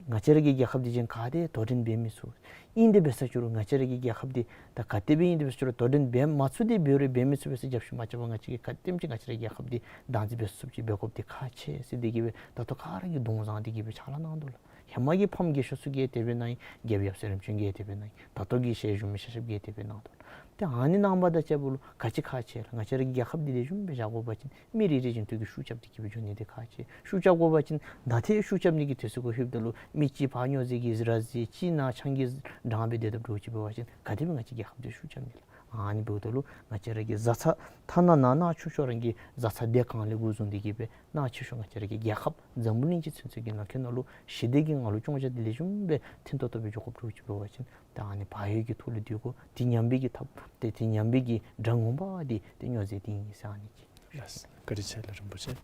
ང་བཅས་ར་གི་རྒྱལ་ཁབ་འདི་གཞན་ག་དེ་དོ་འགྲན་འབད་མི་ཚུགས། ཨིན་དེ་འབད་ས་ཅིག་རུང་ང་བཅས་ར་གི་རྒྱལ་ཁབ་འདི་ད་ག་དེ་སྦེ་ཨིན་དེ་འབད་ས་ཅིག་རུང་དོ་འགྲན་འབད་མ་ཚུགས་དེ་འབད་རུང་འབད་མི་ཚུགས་པས་ཟེར་རྒྱབ་ཤུགས་མ་རྐྱབ་པར་ང་བཅས་ཀྱིས་ག་དེམ་ཅིག་ང་བཅས་ར་གི་རྒྱལ་ཁབ་འདི་བདག་འཛིན་འབད་ཚུགསཔ་ཅིག་འབད་དགོཔ་འདི་ཁག་ཆེ་ཟེར་དེ་གིས་སྦེ་ད་ལྟོ་ག་ར་གིས་གདོང་བཟང་དེ་གིས་སྦེ་ཕྱག་ལཱ་གནང་དོ་ལགས། ཧེ་མ་གི་ཕམ་རྒས་ཤོས་ཚུ་གིས་དེ་སྦེ་གནང་ཡི། རྒྱལཔོ་ཡབ་སྲས་རིམ་བྱོན་གྱིས་དེ་སྦེ་གནང་ཡི། ད་ལྟོ་གི་ཞལ་བཞུགས་མི་ཤེས་ཤེསཔ་གིས་དེ་སྦེ་གནང་དོ་ལགས། ཏེ་ཨ་ནི་གནང་བ་དང་བཅསཔ་ལུ་ག་ཅི་ཁག་ཆེ་ལགས། ང་བཅས་ར་གི་རྒྱལ་ཁབ་འདི་ལེགས་ཤོམ་སྦེ་བཞག་དགོ་པ་ཅིན་མི་རེ་རེ་བཞིན་དུ་གིས་ཤུགས་རྐྱབ་སྟེ་གི་སྦེ་འགྱོ་ནི་འདི་ཁག་ཆེ། ཤུགས་རྐྱབ་དགོ་པ་ཅིན་ད་ལྟོ་ཤུགས་རྐྱབ་ནི་གི་དུས་ཚོད་གུ་ལྷོདཔ་ད་ལུ་མི་གཅིག་ཕར་སྨྱོ་རྫས་ཀྱི་ར་བཟི་གཅིག་ནཱ་ཆང་གི་གྲང་སྦེ་སྡོད་དཔ་འདྲཝ་ཅིག་འབད་བ་ཅིན་ག་དེ་སྦེ་ང་བཅས་རྒྱལ་ཁབ་འདི་ཤུགས་རྐྱབ་ནི་ལགས། ཨ་ནི་འབདཝ་ད་ལུ་ང་བཅས་ར་གི་བཟའ་ཚང་ཐ་ན་ནང་ན་ཆུང་ཤོས་རང་གི་བཟའ་ཚང་སྡེ་གང་ལས་འགོ་བཟུང་སྟེ་གི་སྦེ་ནང་ཆེ་ཤོས་ང་བཅས་ར་གི་རྒྱལ་ཁབ་འཛམ་བུ་གླིང་སྤྱི་ཚུན་ཚོད་ཀྱི་ནང་འཁོད་ནང་ལུ་ཞི་བདེ་གི་ངང་ལུ་སྐྱོང་བཞག་སྟེ་ལེགས་ཤོམ་སྦེ་མཐུན་ཏོག་ཏོ་སྦེ་འགྱོ་དགོཔ་འདྲཝ་ཅིག་འབད་བ་ཅིན་ད་ཨ་ནི་བག་ཡོད་ཀྱི་ཐོག་ལུ་སྡོད་དགོ། དེ་ཉམས་པའི་གི་ཐབས་ཏེ་དེ་ཉམས་པའི་གི་དགྲ་ངོ་མ་འདི་ཏེ་སྨྱོ་རྫས་འདི་ཨིན་ཟེར་ཨ་ནི་ཅིག། ལགས། བཀའ་དྲིན་ཆེ་ལགས་རིན་པོ་ཆེ།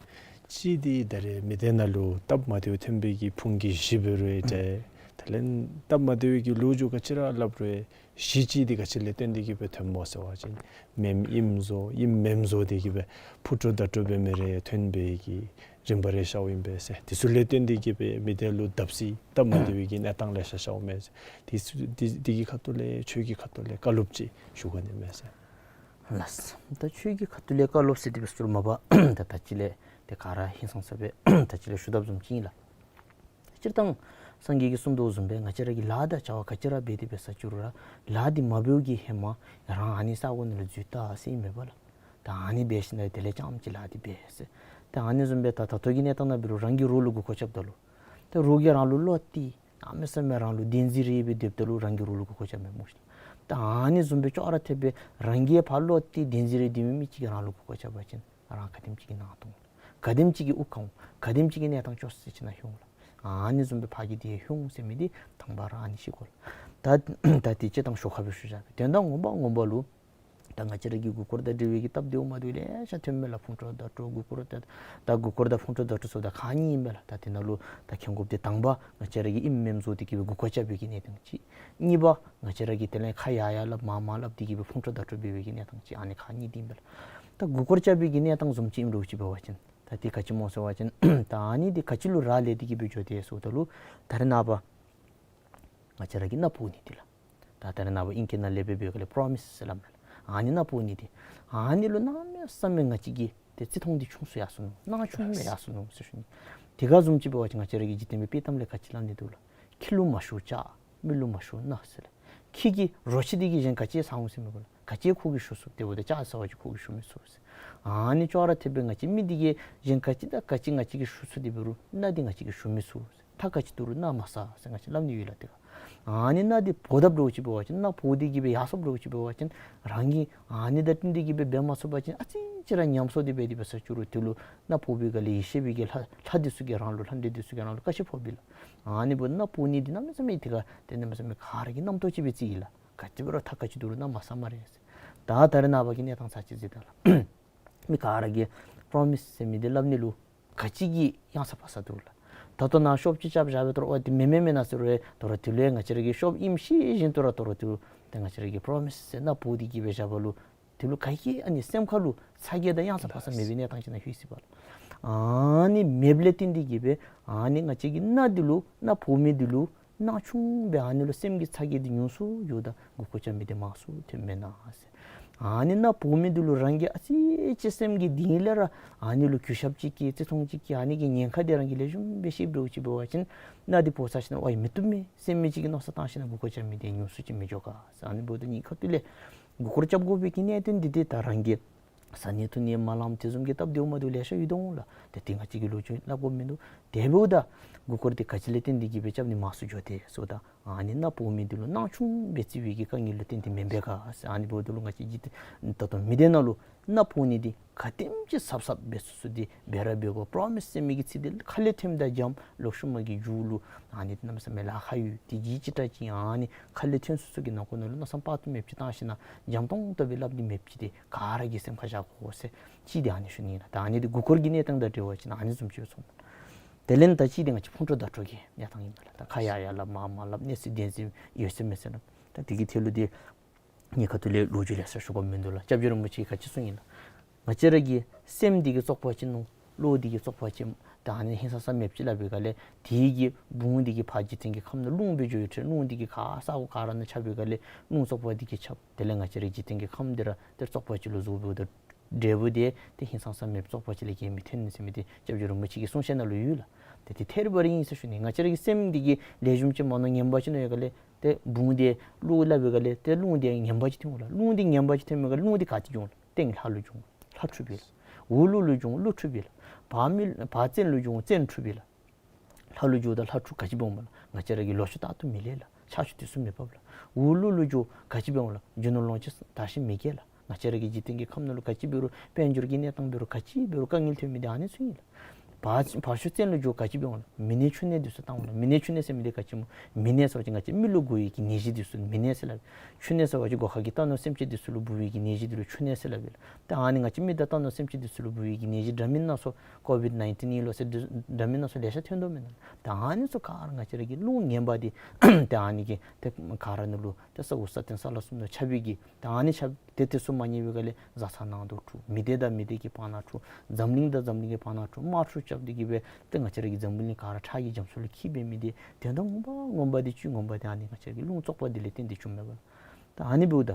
གཅིག་འདི་ད་རེས་མི་སྡེ་ནང་ལུ་སྟབས་མ་བདེཝ་ཐོན་པའི་གི་ཕུང་གི་གཞི་འབད་རུང་ཨིན་ཏེ། དེ་ལས་སྟབས་མ་བདེ་བའི་གི་ལོ་རྒྱུས་ག་ཅི་ར་སླབ་རུང་གཞི་གཅིག་འདི་ག་ཅི་ལས་བརྟེན་ཏེ་གི་སྦེ་ཐོནམ་སྨོ་ཟེར་བ་ཅིན་མེནམ་ཨིནམ་བཟོ་ཨིནམ་མེནམ་བཟོ་སྟེ་གི་སྦེ་ཕུ་དཀྲོག་བརྡ་དཀྲོག་འབད་མི་རེ་ཐོན་པའི་གི་རིམ་པ་རེ་ཤརཝ་ཨིན་པས་ཟེར། དེ་ཚུ་ལས་བརྟེན་ཏེ་གི་སྦེ་མི་སྡེ་ལུ་བརྡབ་གསིག་སྟབས་མ་བདེ་བའི་གི་གནས་སྟངས་ལེ་ཤ་ཤརཝ་མས་ཟེར། དེ་ཚུ་དེ་དེ་གི་ཁ་ཐུག་ལས་ཁྱོད་ཀྱི་ཁ་ཐུག་ལས་བཀའ་སློབ་ཅིག་ཞུ་དགོ་ནི་མས་ཟེར། ལགས། ད་ཁྱོད་ཀྱི་ཁ་ཐུག་ལས་བཀའ་སློབ་ཟེར་དེ་སྦེ་ཟེར་མ་པ་ད་ད་ཅི་ལས་ཏེ་ག་ར་ཧིང་སངས་ས་སྦེ་ད་ཅི་ལས་ཞུ་དཔ་བཟུམ་ཅིག་ཨིན་ལགས། སྤྱིར་བཏང་སངས་རྒྱས་ཀྱིས་གསུངས་དོ་བཟུམ་སྦེ་ང་བཅས་ར་གིས་ལཱ་དང་བྱ་བ་ག་ཅི་ར་འབད་དེ་འབད་ས་ཅིག་རུང་ར་ལཱ་འདི་མ་འབདཝ་གི་ཧེ་མ་ཡང་རང་ཨ་ནི་ས་གོ་ནང་ལུ་འཛུལ་ད་ཟེར་ཨིན་མས་པ་ལགས། ད་ཨ་ནི་འབད་ཞིནམ་ལས་དེ་ལས་རྐྱངམ་ཅིག་ལཱ་འདི་འབད་ཟེར། ད་ཨ་ནི་བཟུམ་སྦེ་ད་ད་ལྟོ་གི་གནས་སྟངས་ནང་འབད་རུང་རང་གི་རོགས་ལུ་མགུ་སྐོར་རྐྱབ་ད་ལུ་ད་རོགས་ཀྱིས་རང་ལུ་བློ་གཏད་གནམ་མེད་ས་མེད་རང་ལུ་བདེན་རྫུན་རེ་སྦེ་སྡོདཔ་ད་ལུ་རང་གི་རོགས་ལུ་མགུ་སྐོར་རྐྱབ་མས་སྨོ་ཤིག། ད་ཨ་ནི་བཟུམ་སྦེ་ཅོག་ར་འཐདཔ་སྦེ་རང་གིས་ཕར་བློ་གཏད་བདེན་རྫུན་རེ་སྡོད་མི་མི་ཅིག་གིས་རང་ལུ་མགུ་སྐོར་རྐྱབ་པ་ཅིན་རང་ག་དེམ་ཅིག་གི་ནང་དོག་ག་དེམ་ཅིག་གི་དབུགས་གང་འོང་། ག་དེམ་ཅིག་གི་གནས་སྟངས་སྐྱོ་ས་ཅིག་ནང་ལྷོད་འོང་ལགས། ཨ་ནི་བཟུམ་སྦེ་ཕར་གི་དེ་ལྷོད་འོང་ཟེར་མི་འདི་དང་པ་ར་ཨ་ནི་ཤེས་དགོ་ལགས། ད་ད་དེ་སྤྱིར་བཏང་ཞོར་ཁ་སྦེ་ཞུ་བཞག་པས། དོན་དག་ངོ་མ་ངོ་མ་ལུ་ད་ང་བཅས་ར་གི་མགུ་སྐོར་དང་འབྲེལ་བའི་གི་སྟབས་བདེཝ་མ་བདེཝ་ལེ་ཤ་ཐོནམ་མས་ལགས། ཕུང་དཀྲོག་བརྡ་དཀྲོག་མགུ་སྐོར་ད་ད་མགུ་སྐོར་དང་ཕུང་དཀྲོག་བརྡ་དཀྲོག་ཟེརཝ་ད་ཁག་གཉིས་ཨིན་མས་ལགས། ད་དེ་ནང་ལུ་ད་མཁྱེན་དགོཔ་འདི་དང་པ་ང་བཅས་ར་གིས་ཨིནམ་མེནམ་བཟོ་སྟེ་གི་སྦེ་མགུ་སྐོར་རྐྱབ་པའི་གི་གནས་སྟངས་ཅིག། གཉིས་པ་ང་བཅས་ར་གིས་དེ་ལས་ཁ་ཡར་ཡར་སླབ་མར་མར་སླབ་སྟེ་གི་སྦེ་ཕུང་དཀྲོག་བརྡ་དཀྲོག་འབད་བའི་གི་གནས་སྟངས་ཅིག། ཨ་ནི་ཁག་གཉིས་འདི་ཨིན་པས་ལགས། ད་མགུ་སྐོར་རྐྱབ་པའི་གི་གནས་སྟངས་བཟུམ་ཅིག་ཨིནམ་འདྲཝ་ཅིག་འབད་བ་ཅིན་ད་དེ་ག་ཅི་སྨོ་ཟེར་བ་ཅིན་ད་ཨ་ནི་འདི་ག་ཅི་ལུ་རག་ལས་ཏེ་གི་སྦེ་འགྱོ་དེས་ཟེརཝ་ད་ལུ་ད་རེས་ནངས་པ་ང་བཅས་ར་གིས་མནའ་ཕུལ་ནི་འདི་ལགས། ད་ད་རེས་ནངས་པ་ཨིང་སྐད་ནང་ལས་འབད་བའི་སྒང་ལས་པྲོ་མིས་ཟེར་སླབ་མས་ལགས། ཨ་ནི་མནའ་ཕུལ་ནི་འདི་ཨ་ནི་ལུ་གནམ་མེད་ས་མེད་ང་བཅས་ཀྱི་ཏེ་བརྩི་མཐོང་འདི་ཆུང་སུ་ཡར་སོང་ནུག། སྣང་ཆུང་མས་ཡར་སོང་ནུག་ཟེར་ཞུ་ནི། དེ་ག་བཟུམ་ཅིག་འབད་བ་ཅིན་ང་བཅས་ར་གི་འཇིག་རྟེན་པའི་དཔྱེ་གཏམ་ལས་ག་ཅི་སླབ་ནི་འདུག་ལགས། ཁྱི་ལུ་མ་ཞུ་ལྕགས། མི་ལུ་མ་ཞུ་མནའ་ཟེར་ལགས། ཁྱི་གིས་རོ་ཁྱི་འདི་གིས་གཞན་ག་ཅི་ཟ་འོང་ཟེར་མི་དགོ་ལགས། ག་ཅི་ཁོ་གིས་ཞུ་ཚུགས། དེ་འབདཝ་ད་ལྕགས་ཟ་བ་ཅིན་ཁོ་གིས་ཞུ་མི་ཚུགས་ཟེར། ཨ་ནི་ཅོག་ར་འཐདཔ་སྦེ་ང་བཅས་མི་འདི་གིས་གཞན་ག་ཅི་དང་ག་ཅི་ང་བཅས་ཀྱིས་ཞུ་ཚུགས་ཏེ་འབད་རུང་མནའ་འདི་ང་བཅས་ཀྱིས་ཞུ་མི་ཚུགས་ཟེར། ཐག་ག་ཅི་བསྡུར་རུང་མནའ་མ་ཟ་ཟེར་ང་བཅས་སླབ་ནི་ཡོད་ལགས། དེ་ག་ཨ་ནི་མནའ་འདི་ཕོག་དཔ་འདྲཝ་ཅིག་འབད་བ་ཅིན་མནའ་ཕོག་སྟེ་གི་སྦེ་ཡར་སོཔ་འདྲཝ་ཅིག་འབད་བ་ཅིན་རང་གིས་ཨ་ནི་དང་བསྟུན་ཏེ་གི་སྦེ་འབད་མ་ཚུགས་པ་ཅིན་ཨ་ཙི་ཅིག་ར་ཉམས་སོང་སྟེ་སྦེ་དེ་འབད་ས་ཅིག་རུང་དེ་ལུ་མནའ་ཕོག་པའི་སྒང་ལས་ཡེ་ཤེས་པའི་གི་ལྷ་ལྷ་འདི་ཚུ་གིས་རང་ལུ་ལྷ་འདྲེ་འདི་ཚུ་གིས་རང་ལུ་བཀའ་ཆད་ཕོགཔ་ཨིན་ལགས། ཨ་ནི་འབདཝ་ད་མནའ་ཕོག་ནི་འདི་གནམ་མེད་ས་མེད་དེ་ག་ཏེ་གནམ་མེད་ས་མེད་ག་ར་གི་རྣམ་རྟོག་ཅིག་སྦེ་བརྩི་ཡི་ལགས། ག་ཅི་འབད་རུང་ཐག་ག་ཅི་བསྡུར་རུང་མནའ་མ་ཟ་སྨ་རེ་ཟེར། ད་ད་རེས་ནངས་པ་གི་གནས་སྟངས་ཚར་གཅིག་གཟིགས་ད་ལགས། མི་ག་ར་གིས་པྲོ་མིསི་ཟེར་མི་འདི་སླབ་ནི་ལུ་ག་ཅི་གི་ཡང་ས་ཕར་ས་འདུག་ལགས། ད་ལྟོ་ནཱ་ཤོབ་ཅིག་རྐྱབ་བཞག་པའི་ཐོག་ལུ་ཨོ་དེ་མེན་མེན་མེན་ན་ཟེར་རུང་ད་རུང་དེ་ལུ་ཡང་ང་བཅས་ར་གིས་ཤོབ་ཨིནམ་ཤེས་བཞིན་དུ་ར་ད་རུང་དེ་ལུ་ཏེ་ང་བཅས་ར་གིས་པྲོ་མིསི་ཟེར་མནའ་བོར་ཏེ་གི་སྦེ་བཞག་པ་ལུ་དེ་ལུ་ག་གིས་ཨ་ནི་སེམས་ཁ་ལུ་ཚ་གྱང་དང་ཡང་ས་ཕར་ས་མེད་པའི་གནས་སྟངས་ཅིག་ནང་ལྷོད་ཅི་པ་ལགས། ཨ་ནི་མེདཔ་ལས་བརྟེན་ཏེ་གི་སྦེ་ཨ་ནི་ང་བཅས་ཀྱི་མནའ་འདི་ལུ་མནའ་བོར་མི་འདི་ལུ་སྣང་ཆུང་སྦེ་ཨ་ནི་ལུ་སེམས་ཀྱི་ཚ་གྱང་འདི་ཉུང་སུ་འགྱོཝ་ད་མགུ་སྐོར་རྐྱབ་མི་འདི་མང་སུ་ཐོནམ་མེན་ན་ཟེར། ཨ་ནི་མནའ་བོར་མི་འདི་ལུ་རང་གིས་ཨ་ཙི་ཅིག་སེམས་ཀྱི་གཏིང་ལས་ར་ཨ་ནི་ལུ་གུས་ཞབས་ཅིག་བསྐྱེད་བརྩི་མཐོང་ཅིག་བསྐྱེད་ཨ་ནི་གི་ཉེན་ཁ་འདི་རང་གིས་ལེགས་ཤོམ་སྦེ་ཤེས་འབད་ཅི་འབད་བ་ཅིན་མནའ་འདི་བོར་ཚར་ཞིནམ་ལས་ཨོ་ཡ་མི་བཏུབ་མས་ཟེར་མི་ཅིག་གི་མནོ་བསམ་བཏང་ཞིནམ་ལས་མགུ་སྐོར་རྐྱབ་མི་འདི་ཉུང་སུ་ཅིག་མི་འགྱོ་ག་ཟེར། ཨ་ནི་འབདཝ་ད་གཉིས་ཁ་ཐུག་ལས་མགུ་སྐོར་རྐྱབ་དགོ་པའི་གི་གནད་དོན་འདི་འདི་ད་རང་གིས་བཟའ་ནི་འཐུང་ནི་མ་ལངམ་དེ་བཟུམ་གྱི་སྟབས་བདེཝ་མ་བདེཝ་ལེ་ཤ་ཡོད་དོ་འོང་ལགས། ཏེ་དེ་ང་བཅས་ཀྱིས་ལོ་རྒྱུས་སླབ་དགོཔ་མིན་འདུག། དེ་འབདཝ་ད་མགུ་སྐོར་འདི་ག་ཅི་ལས་བརྟེན་ཏེ་གི་སྦེ་རྐྱབ་ནི་མང་སུ་འགྱོ་དེས་ཟེརཝ་ད་ཨ་ནི་མནའ་བོར་མི་འདི་ལུ་སྣང་ཆུང་སྦེ་བརྩི་བའི་གི་དཀའ་ངལ་ལུ་བརྟེན་ཏེ་མེན་པས་ག་ཟེར། ཨ་ནི་འབདཝ་ད་ལུ་ང་བཅས་ཀྱིས་ད་ལྟོ་མི་སྡེ་ནང་ལུ་མནའ་བོར་ནི་འདི་ག་དེམ་ཅིག་གཟབ་གཟབ་འབད་ཚུགས་ཚུགས་འདི་འབད་ར་འབད་དགོ། པྲོ་མིསི་ཟེར་མི་གི་ཚིག་འདི་ཁ་ལས་ཐོནམ་ད་འཇམ། ལོག་ཤུལ་མ་གི་མཇུག་ལུ་ཨ་ནི་གནམ་མེད་ས་མེད་ལཱ་ཁག་ཡོད། དེ་གིས་ཅིག་དྲག་ཅིག་ཨ་ནི་ཁ་ལས་ཐོན་སོ་སོ་གི་ནང་ཁོག་ནང་ལུ་མནོ་བསམ་དཔག་ཏུ་མེདཔ་ཅིག་བཏང་ཞིནམ་ལས་འཇམ་ཏོང་ཏོ་སྦེ་སླབ་ནི་མེདཔ་ཅིག་འདི་ག་ར་གིས་སེམས་ཁར་བཞག་དགོ་ཟེར་ཅིག་འདི་ཨ་ནི་ཞུ་ནི་ལགས། ད་ཨ་ནི་འདི་མགུ་སྐོར་གྱི་གནས་སྟངས་དང་འབྲེལ་བ་ཅིན་ཨ་ནི་བཟུམ་ཅིག་སྦེ་ཚོར། དེ་ལས་ད་ཅིག་འདི་ང་བཅས་ཕུང་དཀྲོག་བརྡ་སྤྲོད་ཀྱི་གནས་སྟངས་ཨིན་པས་ལགས། ད་ཁ་ཡར་ཡར་སླབ་མར་མར་སླབ་གནས་ཚུལ་བདེན་འཛིན་ཡོད་ཚད་མེད་ཚད་སླབ། ད་དེ་གི་ཐད་ལུ་འདི་གཉིས་ཁ་ཐུག་ལས་ལོ་རྒྱུས་ལེ་ཤ་ཞུ་དགོཔ་མིན་འདུག་ལགས། སྐྱབས་རྗེ་རིན་པོ་ཆེ་གིས་ག་ཅི་གསུངས་ཡི་ལགས། ང་བཅས་ར་གི་སེམས་འདི་གི་བཙོག་པ་ཅིག་མནོ། བློ་འདི་གི་བཙོག་པ་ཅིག་མནོ། ད་ཨ་ནི་ཧིང་སངས་ས་མེདཔ་ཅིག་སླབ་པའི་སྒང་ལས་དེ་གི་བུང་འདི་གིས་ཕར་འཇིག་རྟེན་གྱི་ཁམས་ནང་རླུང་སྦེ་འགྱོ་ཡི་ཏེ་རླུང་འདི་གིས་ག་ས་གོ་ག་ར་ནང་ཁྱབ་པའི་སྒང་ལས་རླུང་བཙོག་པ་འདི་གིས་ཁྱབ། དེ་ལས་ང་བཅས་ར་འཇིག་རྟེན་གྱི་ཁམས་འདི་ར་ཏེ་བཙོག་པ་ཅིག་ལུ་བཟོ་འབདཝ་ད་འབྲས་བུ་འདི་ཏེ་ཧིང་སངས་ས་མེདཔ་བཙོག་པ་ཅིག་ལས་གཞན་མི་ཐོན་ནི་ཟེར་མི་འདི་སྐྱབས་རྗེ་རིན་པོ་ཆེ་གི་གསུང་བཤད་ནང་ལུ་ཡོད་ལགས། ཏེ་དེ་ཐད་རི་བ་རི་ཨིན་ཟེར་ཞུ་ནི། ང་བཅས་ར་གི་སེམས་འདི་གིས་ལེགས་ཤོམ་ཅིག་མ་མནོ་ངན་པ་ཅིག་མནོ་བའི་སྒང་ལས་ཏེ་བུང་འདི་གློ་སླབ་པའི་སྒང་ལས་ཏེ་རླུང་འདི་ངན་པ་ཅིག་ཐོན་འོང་ལགས། རླུང་འདི་ངན་པ་ཅིག་ཐོན་པའི་སྒང་ལས་རླུང་འདི་ག་ཏེ་འགྱོ་འོང་ལགས། སྟེང་ལྷ་ལུ་འགྱོ་འོང་། ལྷ་འཁྲུགས་པས་ལགས། འོག་ཀླུ་ལུ་འགྱོ་འོང་། ཀླུ་འཁྲུགས་པས་ལགས། བར་མི་བར་བཙན་ལུ་འགྱོ་འོང་། བཙན་འཁྲུགས་པས་ལགས། ལྷ་ལུ་འགྱོཝ་ད་ལྷ་འཁྲུགས། ག་ཅི་འབད་འོངམ་ལགས། ང་བཅས་ར་གི་ལོ་ཕྱུགས་རྟག་ཏུ་མི་ལེགས་ལགས། ཆར་ཆུ་དུས་སུ་མི་འབབ་ལགས། འོག་ཀླུ་ལུ་འགྱོ་ག་ཅི་འབད་འོང་ལགས། རྒྱུ་ནོར་ལོངས་སྤྱོད་དར་ཞིང་མི་རྒྱས་ལགས། ང་བཅས་ར་གི་འཇིག་རྟེན་གྱི་ཁམས་ནང་ལུ་ག་ཅི་འབད་རུང་དཔལ་འབྱོར་གྱི་གནས་སྟངས་འབད་རུང་ག་ཅི་འབད་རུང་དཀའ་ངལ་ཐོན་མི་འདི་ཨ་ནི་ཚུ་ཨིན་ལགས། བར་བར་ཤོག་བཙན་ལུ་འགྱོ་ག་ཅི་འབད་འོང་ལགས། མི་ནད་ཕྱུགས་ནད་འདི་ཚུ་བཏང་འོང་ལགས། མི་ནད་ཕྱུགས་ནད་ཟེར་མི་འདི་ག་ཅི་སྨོ། མི་ནད་ཟེར་བ་ཅིན་ང་བཅས་མི་ལུ་འགོ་བའི་གི་ནད་གཞི་འདི་ཚུ་མི་ནད་ཟེར་སླབ། ཕྱུགས་ནད་ཟེར་བ་ཅིན་སྒོ་ཁ་གི་རྟ་ནོར་སེམས་ཅན་འདི་ཚུ་ལུ་འབུ་བའི་གི་ནད་གཞི་འདི་ལུ་ཕྱུགས་ནད་ཟེར་སླབ་ཨིན་ལགས། ད་ཨ་ནི་ང་བཅས་མི་དང་རྟ་ནོར་སེམས་ཅན་འདི་ཚུ་ལུ་འབུ་བའི་གི་ནད་གཞི་འདྲ་མིན་སྣ་ཚོགས་ཀོ་བིཌ་ནའིན་ཊིན་ཨིན་ལོ་ཟེར་འདི་འདྲ་མིན་སྣ་ཚོགས་ལེ་ཤ་ཐོན་དོ་མེན་ན། ད་ཨ་ནི་ཚུ་ག་ར་ང་བཅས་ར་གི་རླུང་ངན་པ་འདི་ད་ཨ་ནི་གིས་ཏེ་ག་ར་ནང་ལུ་ཏེ་ས་འོག་ས་སྟེང་ས་བླ་གསུམ་ནང་ཁྱབ་པའི་གི་ད་ཨ་ནི་ཁྱབ་ཏེ་དེ་ཚུ་མ་ཉན་པའི་སྒང་ལས་བཟའ་ཚང་ནང་དུ་འཁྲུག། མི་སྡེ་དང་མི་སྡེ་གི་བར་ན་འཁྲུག། འཛམ་གླིང་དང་འཛམ་གླིང་གི་བར་ན་འཁྲུག། དམག་འཁྲུག་རྐྱབ་སྟེ་གི་སྦེ་ཏེ་ང་བཅས་ར་གི་འཛམ་བུ་གླིང་ག་ར་ཁྲག་གི་རྒྱ་མཚོ་ལུ་འཁྱིལ་འབད་མི་འདི་དོན་དག་ངོ་མ་ངོ་མ་འདི་ཆོས་ངོ་མ་འདི་ཨ་ནི་ང་བཅས་ར་གི་རླུང་བཙོག་པ་འདི་ལས་བརྟེན་ཏེ་བྱུངམ་མས་པ། ད་ཨ་ནི་འབདཝ་ད་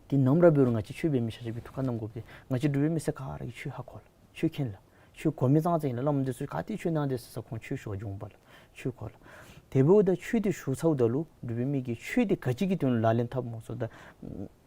ཏེ་ནམ་ར་འབད་རུང་ང་བཅས་ཆོས་འབད་མི་ཆ་ཁྱབ་ཀྱིས་ཐུགས་ཁར་བསྣམ་དགོཔ་འདི་ང་བཅས་འབྲུག་པའི་མི་སེར་ག་ར་གིས་ཆོས་ཧ་གོ་ལགས། ཆོས་མཁྱེན་ལགས། ཆོས་གོ་མི་ཙང་ཙང་ཨིན་ལགས། བླམ་འདི་ཚུ་ག་ཏེ་ཆོས་གནང་དེས་ཟེར་ཁོང་ཆོས་ཞུ་བར་འགྱོཝ་མས་པ་ལགས། ཆོས་གོ་ལགས། དེ་འབདཝ་ད་ཆོས་འདི་ཞུ་ཚརཝ་ད་ལུ་འབྲུག་པའི་མི་གིས་ཆོས་འདི་ག་ཅི་གི་དོན་ལུ་ལག་ལེན་འཐབ་སྨོ་ཟེརཝ་ད་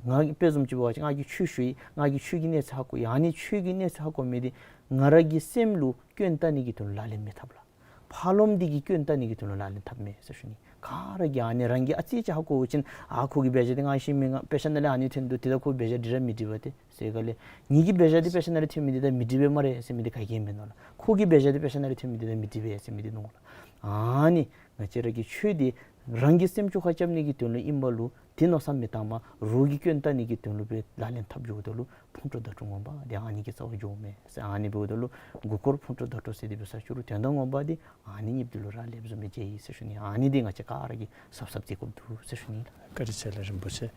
ང་གིས་དཔེ་བཟུམ་ཅིག་འབད་བ་ཅིན་ང་གིས་ཆོས་ཞུ་ཡི། ང་གིས་ཆོས་ཀྱི་གནས་ཚད་ཧ་གོ་ཡི། ཨ་ནི་ཆོས་ཀྱི་གནས་ཚད་ཧ་གོ་མི་འདི་ང་ར་གི་སེམས་ལུ་སྐྱོན་བལྟ་ནི་གི་དོན་ལུ་ལག་ལེན་མི་འཐབ་ལགས། ཕར་ལོགམ་འདི་གིས་སྐྱོན་བལྟ་ནི་གི་དོན་ལུ་ལག་ལེན་འཐབ་མས་ཟེར་ཞུ་ནི། ག་ར་གིས་ཨ་ནི་རང་གིས་ཨ་ཙི་ཅིག་ཧ་གོ་བ་ཅིན་ཨ་ཁོ་གི་འབད་བཞག་འདི་ང་ཤེས་མི་ང་དཔེ་ཆ་ནང་ལས་ཨ་ནི་ཐོན་འདུག། ཏེ་ད་ཁོ་འབད་བཞག་འདི་ར་མི་འགྲིག་པས་ཏེ་ཟེར་སྒང་ལས་ངེ་གི་འབད་བཞག་འདི་དཔེ་ཆ་ནང་ལས་ཐོན་མི་འདི་ད་མི་འགྲིག་པས་སྨ་རེ་ཟེར་མི་འདི་ག་གིས་མིན་ནུག་ལགས། ཁོ་གི་འབད་བཞག་འདི་དཔེ་ཆ་ནང་ལས་ཐོན་མི་འདི་ད་མི་འགྲིག་པས་ཟེར་མི་འདི་ནུག་ལགས། ཨ་ནི་ང་བཅས་ར་གི་ཆོས་འདི་རང་གི་སེམས་ཆོས་ཁ་རྐྱབ་ནི་གི་དོན་ལུ་ཨིན་པ་ལུ་ཏེ་མནོ་བསམ་མི་བཏང་པར་རོགས་ཀྱི་སྐྱོན་བལྟ་ནི་གི་དོན་ལུ་སྦེ་ལག་ལེན་འཐབ་འགྱོཝ་ད་ལུ་ཕུང་དཀྲོག་བརྡ་སྤྲོད་ངོ་མ་འདི་ཨ་ནི་གི་རྩ་བར་འགྱོཝ་མས་ཟེར། ཨ་ནི་འབདཝ་ད་ལུ་མགུ་སྐོར་ཕུང་དཀྲོག་བརྡ་སྤྲོད་ཟེར་འདི་འབད་ས་ཅིག་རུང་དོན་དག་ངོ་མ་འདི་ཨ་ནི་གཉིས་འདི་ལུ་ར་ལེགས་ཤོམ་སྦེ་མཇལ་ཡི་ཟེར་ཞུ་ནི། ཨ་ནི་འདི་ང་བཅས་ག་ར་གིས་གཟབ་གཟབ་མཛད་དགོཔ་འདུག་ཟེར་ཞུ་ནི་ལགས། བཀའ་དྲིན་ཆེ་ལགས་རིན་པོ་ཆེ།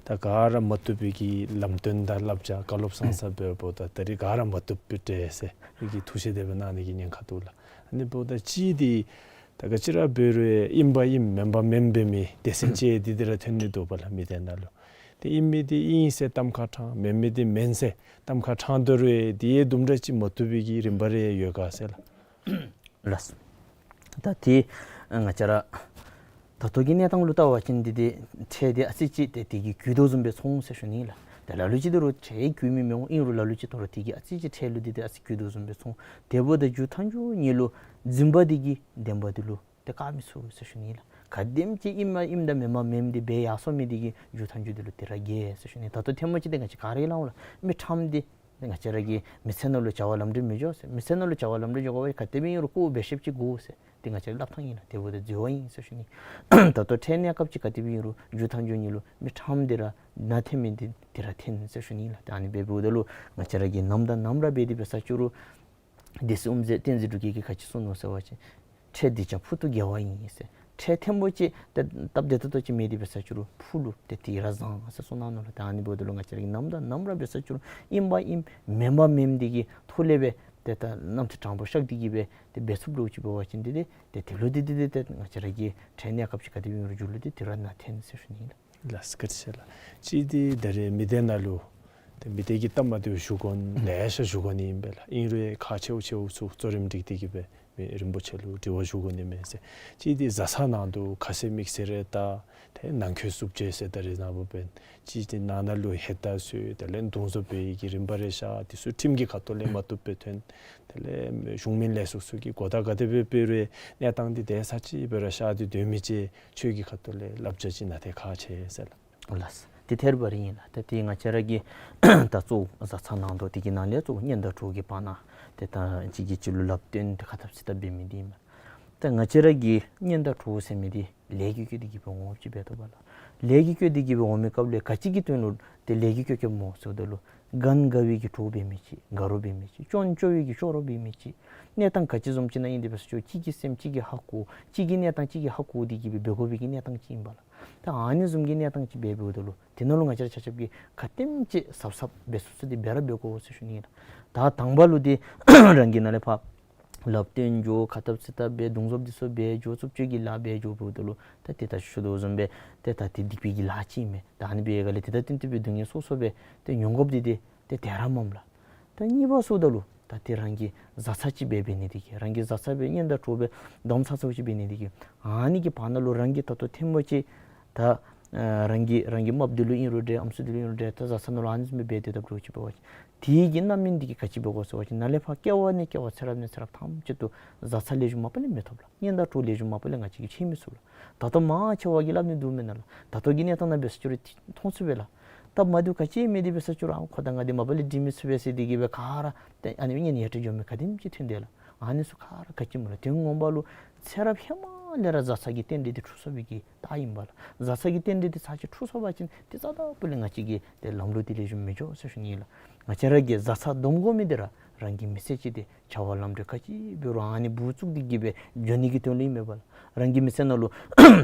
ད་ག་ར་མ་བཏུབ་པའི་གི་ལམ་སྟོན་དང་བསླབ་བྱ་བཀའ་སློབ་གསན་ས་འབདཝ་ད་ད་རིས་ག་ར་མ་བཏུབ་པའི་འདྲས་ཟེར་གི་ཐུགས་བཞེད་དེ་སྦེ་གནང་ནི་གི་ཉེན་ཁ་འདུག་ལགས། ཨ་ནི་འབདཝ་ད་ཅིག་འདི་ད་ག་ཅི་ར་འབད་རུང་ཨིན་པ་ཨིནམ་མེན་པ་མེནམ་འབད་མི་སྡེ་ཚན་ཅིག་འདི་འདི་ར་ཐོན་ནི་འདུག་པ་ལགས། མི་སྡེ་ནང་ལུ་ཏེ་ཨིན་མི་འདི་ཨིན་ཟེར་གཏམ་ཁ་དྲངས། མེན་མི་འདི་མེན་ཟེར་གཏམ་ཁ་དྲངས་དོ་རུང་འདི་ཡང་དུམ་གྲ་ཅིག་མ་བཏུབ་པའི་གི་རིམ་པ་རེ་ཡོད་ག་ཟེར་ལགས། ལགས། ད་ཏེ་ང་བཅས་ར་ད་ལྟོ་གི་གནས་སྟངས་ལུ་བལྟ་བ་ཅིན་འདི་འདི་ཁྲལ་འདི་ཨ་ཙི་ཅིག་ཏེ་དེ་གིས་རྒུད་དོ་བཟུམ་སྦེ་མཐོང་ཟེར་ཞུ་ནི་ལགས། ད་ལ་ལུ་ཅིག་འདི་རུང་ཁྲལ་རྒུད་མི་མི་འོང་། ཨིན་རུང་ལ་ལུ་ཅིག་ད་རུང་དེ་གིས་ཨ་ཙི་ཅིག་ཁྲལ་ལུ་འདི་འདི་ཨ་ཙི་རྒུད་དོ་བཟུམ་སྦེ་མཐོང་། དེ་འབདཝ་ད་མཇུག་མཐའ་མཇུག་ཉིད་ལུ་འཛིན་པ་འདི་གིས་བདེན་པ་འདི་ལུ་ཏེ་བཀག་མི་ཚུགས་ཟེར་ཞུ་ནི་ལགས། ག་དེམ་ཅིག་ཨིནམ་ཨིནམ་དང་མེནམ་མེནམ་འདི་འབད་ཡར་སོང་མི་འདི་གིས་མཇུག་མཐའ་མཇུག་འདི་ལུ་ཏེ་ར་འགྱེལ་ཟེར་ཞུ་ནི། ད་ལྟོ་ཐེངས་མ་ཅིག་འདི་ང་བཅས་ག་ར་གིས་སླབ་འོང་ལགས། མི་ཁྲམ་འདི་ ང་བཅས་ར་གི་མི་ཚེ་ནང་ལུ་བྱ་བ་ལམ་འགྲོ་མི་འགྱོ་ཟེར། མི་ཚེ་ནང་ལུ་བྱ་བ་ལམ་འགྲོ་འགྱོ་དགོ་པ་ག་དེ་སྦེ་ཨིན་རུང་ཁོ་འབད་ཤེསཔ་ཅིག་དགོ་ཟེར། དེ་ང་བཅས་ར་སླབ་ཐངས་ཨིན་ལགས། དེ་འབདཝ་ད་འཛོལ་བ་ཨིན་ཟེར་ཞུ་ནི། ད་ལྟོ་འཕྲལ་གནས་སྐབས་ཅིག་ག་དེ་སྦེ་ཨིན་རུང་རྒྱུ་དང་རྒྱུ་ཉིད་ལུ་མི་ཕྲངམ་འདི་ར་ནཱ་འཐོན་མི་འདི་འདི་ར་འཐོན་ཟེར་ཞུ་ནི་ལགས། ད་ཨ་ནི་འབདཝ་ད་ལུ་ང་བཅས་ར་གིས་ནམ་དང་ནམ་ར་འབད་དེ་འབད་ས་ཅིག་རུང་སྡེ་སྲིད་དབུ་མཛད་བསྟན་འཛིན་འབྲུག་རྒྱལ་གྱིས་ག་ཅི་གསུངས་ནུག་ཟེར་བ་ཅིན་འཕྲལ་སྡིག་ཅན་ཕུག་ཏུ་དགེ་བ་ཡིན་ཟེར། འཕྲལ་ཐེངས་པོ་ཅིག་ཏེ་སྟབས་བདེ་ཏོག་ཏོ་ཅིག་མེད་དེ་འབད་ས་ཅིག་རུང་ཕུག་ལུ་ཏེ་དེ་ར་བཟང་ཟེར་གསུངས་གནང་ནུག་ལགས། ད་ཨ་ནི་འབདཝ་ད་ལུ་ང་བཅས་ར་གིས་ནམ་དང་ནམ་ར་འབད་ས་ཅིག་རུང་ཨིན་པ་ཨིནམ་མེན་པ་མེནམ་འདི་གི་ཐོག་ལས་སྦེ་ཏེ་ད་རྣམ་ཐར་དྲང་པོ་ཤར་ཏེ་གི་སྦེ་ཏེ་འབད་ཚུགསཔ་འདྲཝ་ཅིག་འབད་བ་ཅིན་ཏེ་ཏེ་ཏེ་དེ་ལུ་ཏེ་ཏེ་ཏེ་ཏེ་ང་བཅས་ར་གི་འཕྲལ་གནས་སྐབས་ཅིག་ག་དེ་སྦེ་ཨིན་རུང་རྒྱུ་ལུ་ཏེ་དེ་ར་ནཱ་འཐོན་ཟེར་ཞུ་ནི་ཨིན་ལགས། ལགས་སོ། བཀའ་དྲིན་ཆེ་ལགས། གཅིག་འདི་ད་རེས་མི་སྡེ་ནང་ལུ་ཏེ་མི་སྡེ་གི་སྟབས་མ་བདེཝ་ཞུ་དགོ་ནི་ལེ་ཤ་ཞུ་དགོ་ནི་ཨིན་པས་ལགས། ཨིན་རུང་ཁག་ཆེཝ་ཆེཝ་ཚུ་གཙོ་རིམ་སྒྲིག་སྟེ་གི་སྦེ་མི་རིན་པོ་ཆེ་ལུ་དྲི་བ་ཞུ་དགོ་ནི་མས་ཟེར། གཅིག་འདི་བཟའ་ཚང་ནང་དུ་ཁ་ཟས་དམིགས་བསལ་རེ་ད་ཏེ་ནང་འཁོད་བསྲུབ་བཅད་ཟེར་ད་རེས་ནངས་པ་འབདན་གཅིག་འདི་ནང་ན་ལུ་ཧེ་ད་བཟོ་དེ་ལས་བརྡུང་བཟོ་འབད་ནི་གི་རིམ་པ་རེ་ཤར། དེ་ཚུ་ཁྲིམས་ཀྱི་ཁ་ཐུག་ལས་མ་བཏུབ་སྦེ་ཐོན། དེ་ལས་གཞུང་མིན་ལས་ཚོགས་ཚུ་གིས་གོ་བརྡ་ག་དེ་སྦེ་སྤེལ་རུང་གནས་སྟངས་འདི་དེ་ས་ཅིག་སྦེ་ར་ཤར་ཏེ་སྡོད་མི་ཅིག་ཆོས་ཀྱི་ཁ་ཐུག་ལས་བསླབ་བྱ་ཅིག་གནང་སྟེ་ཁག་ཆེ་ཟེར་ལགས། ལགས། དེ་ཐད་རི་བ་རི་ཨིན་ལགས། ད་དེ་ང་བཅས་ར་གི་ད་གཙོ་བོ་བཟའ་ཚང་ནང་དོག་དེ་གི་ནང་ལས་གཙོ་བོ་གཉེན་དང་གྲོགས་ཀྱི་བར་ན་ཏེ་ད་གཅིག་གིས་གཅིག་ལུ་ལགཔ་སྟོན་ཏེ་ཁ་འཐབ་སེ་འཐབ་འབད་མི་འདི་ཨིན་མས། ད་ང་བཅས་ར་གི་གཉེན་དང་གྲོགས་ཟེར་མི་འདི་ལས་ཀྱིས་བསྐོས་ཏེ་གི་སྦེ་འོངམ་ཅིག་འབད་དོ་བ་ལགས། ལས་ཀྱིས་བསྐོས་ཏེ་གི་སྦེ་འོང་མི་སྐབས་ལས་ག་ཅི་གི་དོན་ལུ་ཏེ་ལས་ཀྱིས་བསྐོས་བསྐོསཔ་སྨོ་ཟེརཝ་ད་ལུ་ག་ནི་དགའ་བའི་གི་གྲོགས་འབད་མི་ཅིག་དགའ་རོགས་འབད་མི་ཅིག་སྐྱོན་སྐྱོ་བའི་གི་སྐྱོ་རོགས་འབད་མི་ཅིག་གནས་སྟངས་ག་ཅི་བཟུམ་ཅིག་ནང་ཨིན་དེ་འབད་ས་ཅིག་རུང་གཅིག་གི་སེམས་གཅིག་གིས་ཧ་གོ། གཅིག་གི་གནས་སྟངས་གཅིག་གིས་ཧ་གོ་སྟེ་གི་སྦེ་འབད་དགོ་པའི་གི་གནས་སྟངས་ཅིག་ཨིན་པས་ལགས། ད་ཨ་ནི་བཟུམ་གྱི་གནས་སྟངས་ཅིག་འབད་འབདཝ་ད་ལུ་དེ་ནང་ལུ་ང་བཅས་ར་ཆ་ཁྱབ་ཀྱིས་ག་དེམ་ཅིག་གཟབ་གཟབ་འབད་ཚུགས་ཚུགས་ཏེ་འབད་ར་འབད་དགོ་ཟེར་ཞུ་ནི་ཨིན་ལགས། ད་དང་པ་ལུ་འདི་རང་གི་ནང་ལས་ཕར་ལགཔ་སྟོན་འགྱོ། ཁ་འཐབ་སེ་འཐབ་འབད་བརྡུང་བཟོ་འདི་ཚུ་འབད་འགྱོ། རྩུབ་སྤྱོད་ཀྱི་ལཱ་འབད་འགྱོ་འབདཝ་ད་ལུ་ད་ཏེ་ད་ཞུ་དོ་བཟུམ་སྦེ་ཏེ་ད་ཏེ་སྡིག་པའི་གི་ལཱ་ཅིག་ཨིན་མས། ད་ཨ་ནི་འབད་བའི་སྒང་ལས་ཏེ་ད་བརྟེན་ཏེ་སྦེ་སྡུག་བསྔལ་སོ་སོ་སྦེ་ཏེ་མྱོང་དགོཔ་འདི་ཏེ་ཏེ་དེ་ར་མས་ལགས། ད་གཉིས་པ་ཟེརཝ་ད་ལུ་ད་ཏེ་རང་གི་བཟའ་ཚང་ཅིག་སྦེ་འབད་ནི་དེ་གིས་རང་གི་བཟའ་ཚང་སྦེ་གཉེན་དང་གྲོགས་སྦེ་དམ་ཚ་ཚཝ་ཅིག་འབད་ནི་དེ་གིས་ཨ་ནི་གི་བར་ན་ལུ་རང་གིས་ད་ལྟོ་ཐེངས་པོ་ཅིག་ད་ཨ་རང་གི་རང་གི་རྨགཔ་འདི་ལུ་ཨིན་རུང་འདྲ་ཨམ་སྲུ་འདི་ལུ་ཨིན་རུང་འདྲ་ད་བཟའ་ཚང་ནང་ལུ་ཨ་ནི་བཟུམ་སྦེ་འབད་དེ་སྡོདཔ་འདྲཝ་ཅིག་འབད་བ་ཅིན་དེ་གི་རྣམ་སྨིན་འདི་གིས་ག་ཅི་འབད་དགོ་ཟེར་བ་ཅིན་ནཱ་ལས་ཕར་སྐྱེ་བ་ནས་སྐྱེ་བ་ཚེ་རབས་ནས་ཚེ་རབས་ཐམས་ཅད་དུ་བཟའ་ཚང་ལེགས་ཤོམ་མ་པ་ལས་མི་ཐོབ་ལགས། གཉེན་དང་གྲོགས་ལེགས་ཤོམ་མ་པ་ལས་ང་བཅས་ཀྱིས་འཕྱད་མི་ཚུགས་ལགས། ད་ལྟོ་མང་ཆེ་བ་གིས་སླབ་ནི་འདུག་མེན་ན་ལགས། ད་ལྟོ་གི་གནས་སྟངས་ནང་འབད་ས་ཅིག་རུང་ཏེ་མཐོང་ཚུགས་པས་ལགས། སྟབས་མ་བདེཝ་ག་ཅི་མེད་དེ་འབད་ས་ཅིག་རུང་ཨ་ཁོ་དང་ང་འདི་མ་པ་ལས་འགྲིག་མི་ཚུགས་པས་ཟེར་ཏེ་གི་སྦེ་ག་ར་ཏེ་ཨ་ནི་གཉེན་ཡ་ཏྲ་འགྱོ་མི་ག་དེམ་ཅིག་ཐོན་དེས་ལགས། ཨ་ནི་ཚུ་ག་ར་ག་ཅི་སྨོ་ལགས། དོན་ངོ་མ་ལུ་ཚེ་རབས་ཧེ་མ་ལས་ར་བཟའ་ཚང་གི་རྟེན་འབྲེལ་འདི་འཁྲུགས་སོང་བའི་གི་རྟགས་ཨིན་པས་ལགས། བཟའ་ཚང་གི་རྟེན་འབྲེལ་འདི་ཚར་གཅིག་འཁྲུགས་སོང་བ་ཅིན་ཏེ་རྩ་དང་པོ་ལས་ང་བཅས་ཀྱི་ཏེ་ལམ་ལུགས་འདི་ལེགས་ཤོམ་མི་འགྱོ་ཟེར་ཞུ་ནི་ལགས། ང་བཅས་ར་གིས་བཟའ་ཚང་སྡོམ་དགོ་མི་འདི་ར་རང་གི་མི་ཚེ་གཅིག་འདི་བྱ་བ་ལམ་འགྲོ་ག་ཅི་འབད་རུང་ཨ་ནི་སྦུག་བཙུགས་ཏེ་གི་སྦེ་འགྱོ་ནི་གི་དོན་ལུ་ཨིན་མས་པ་ལགས། རང་གི་མི་ཚེ་ནང་ལུ་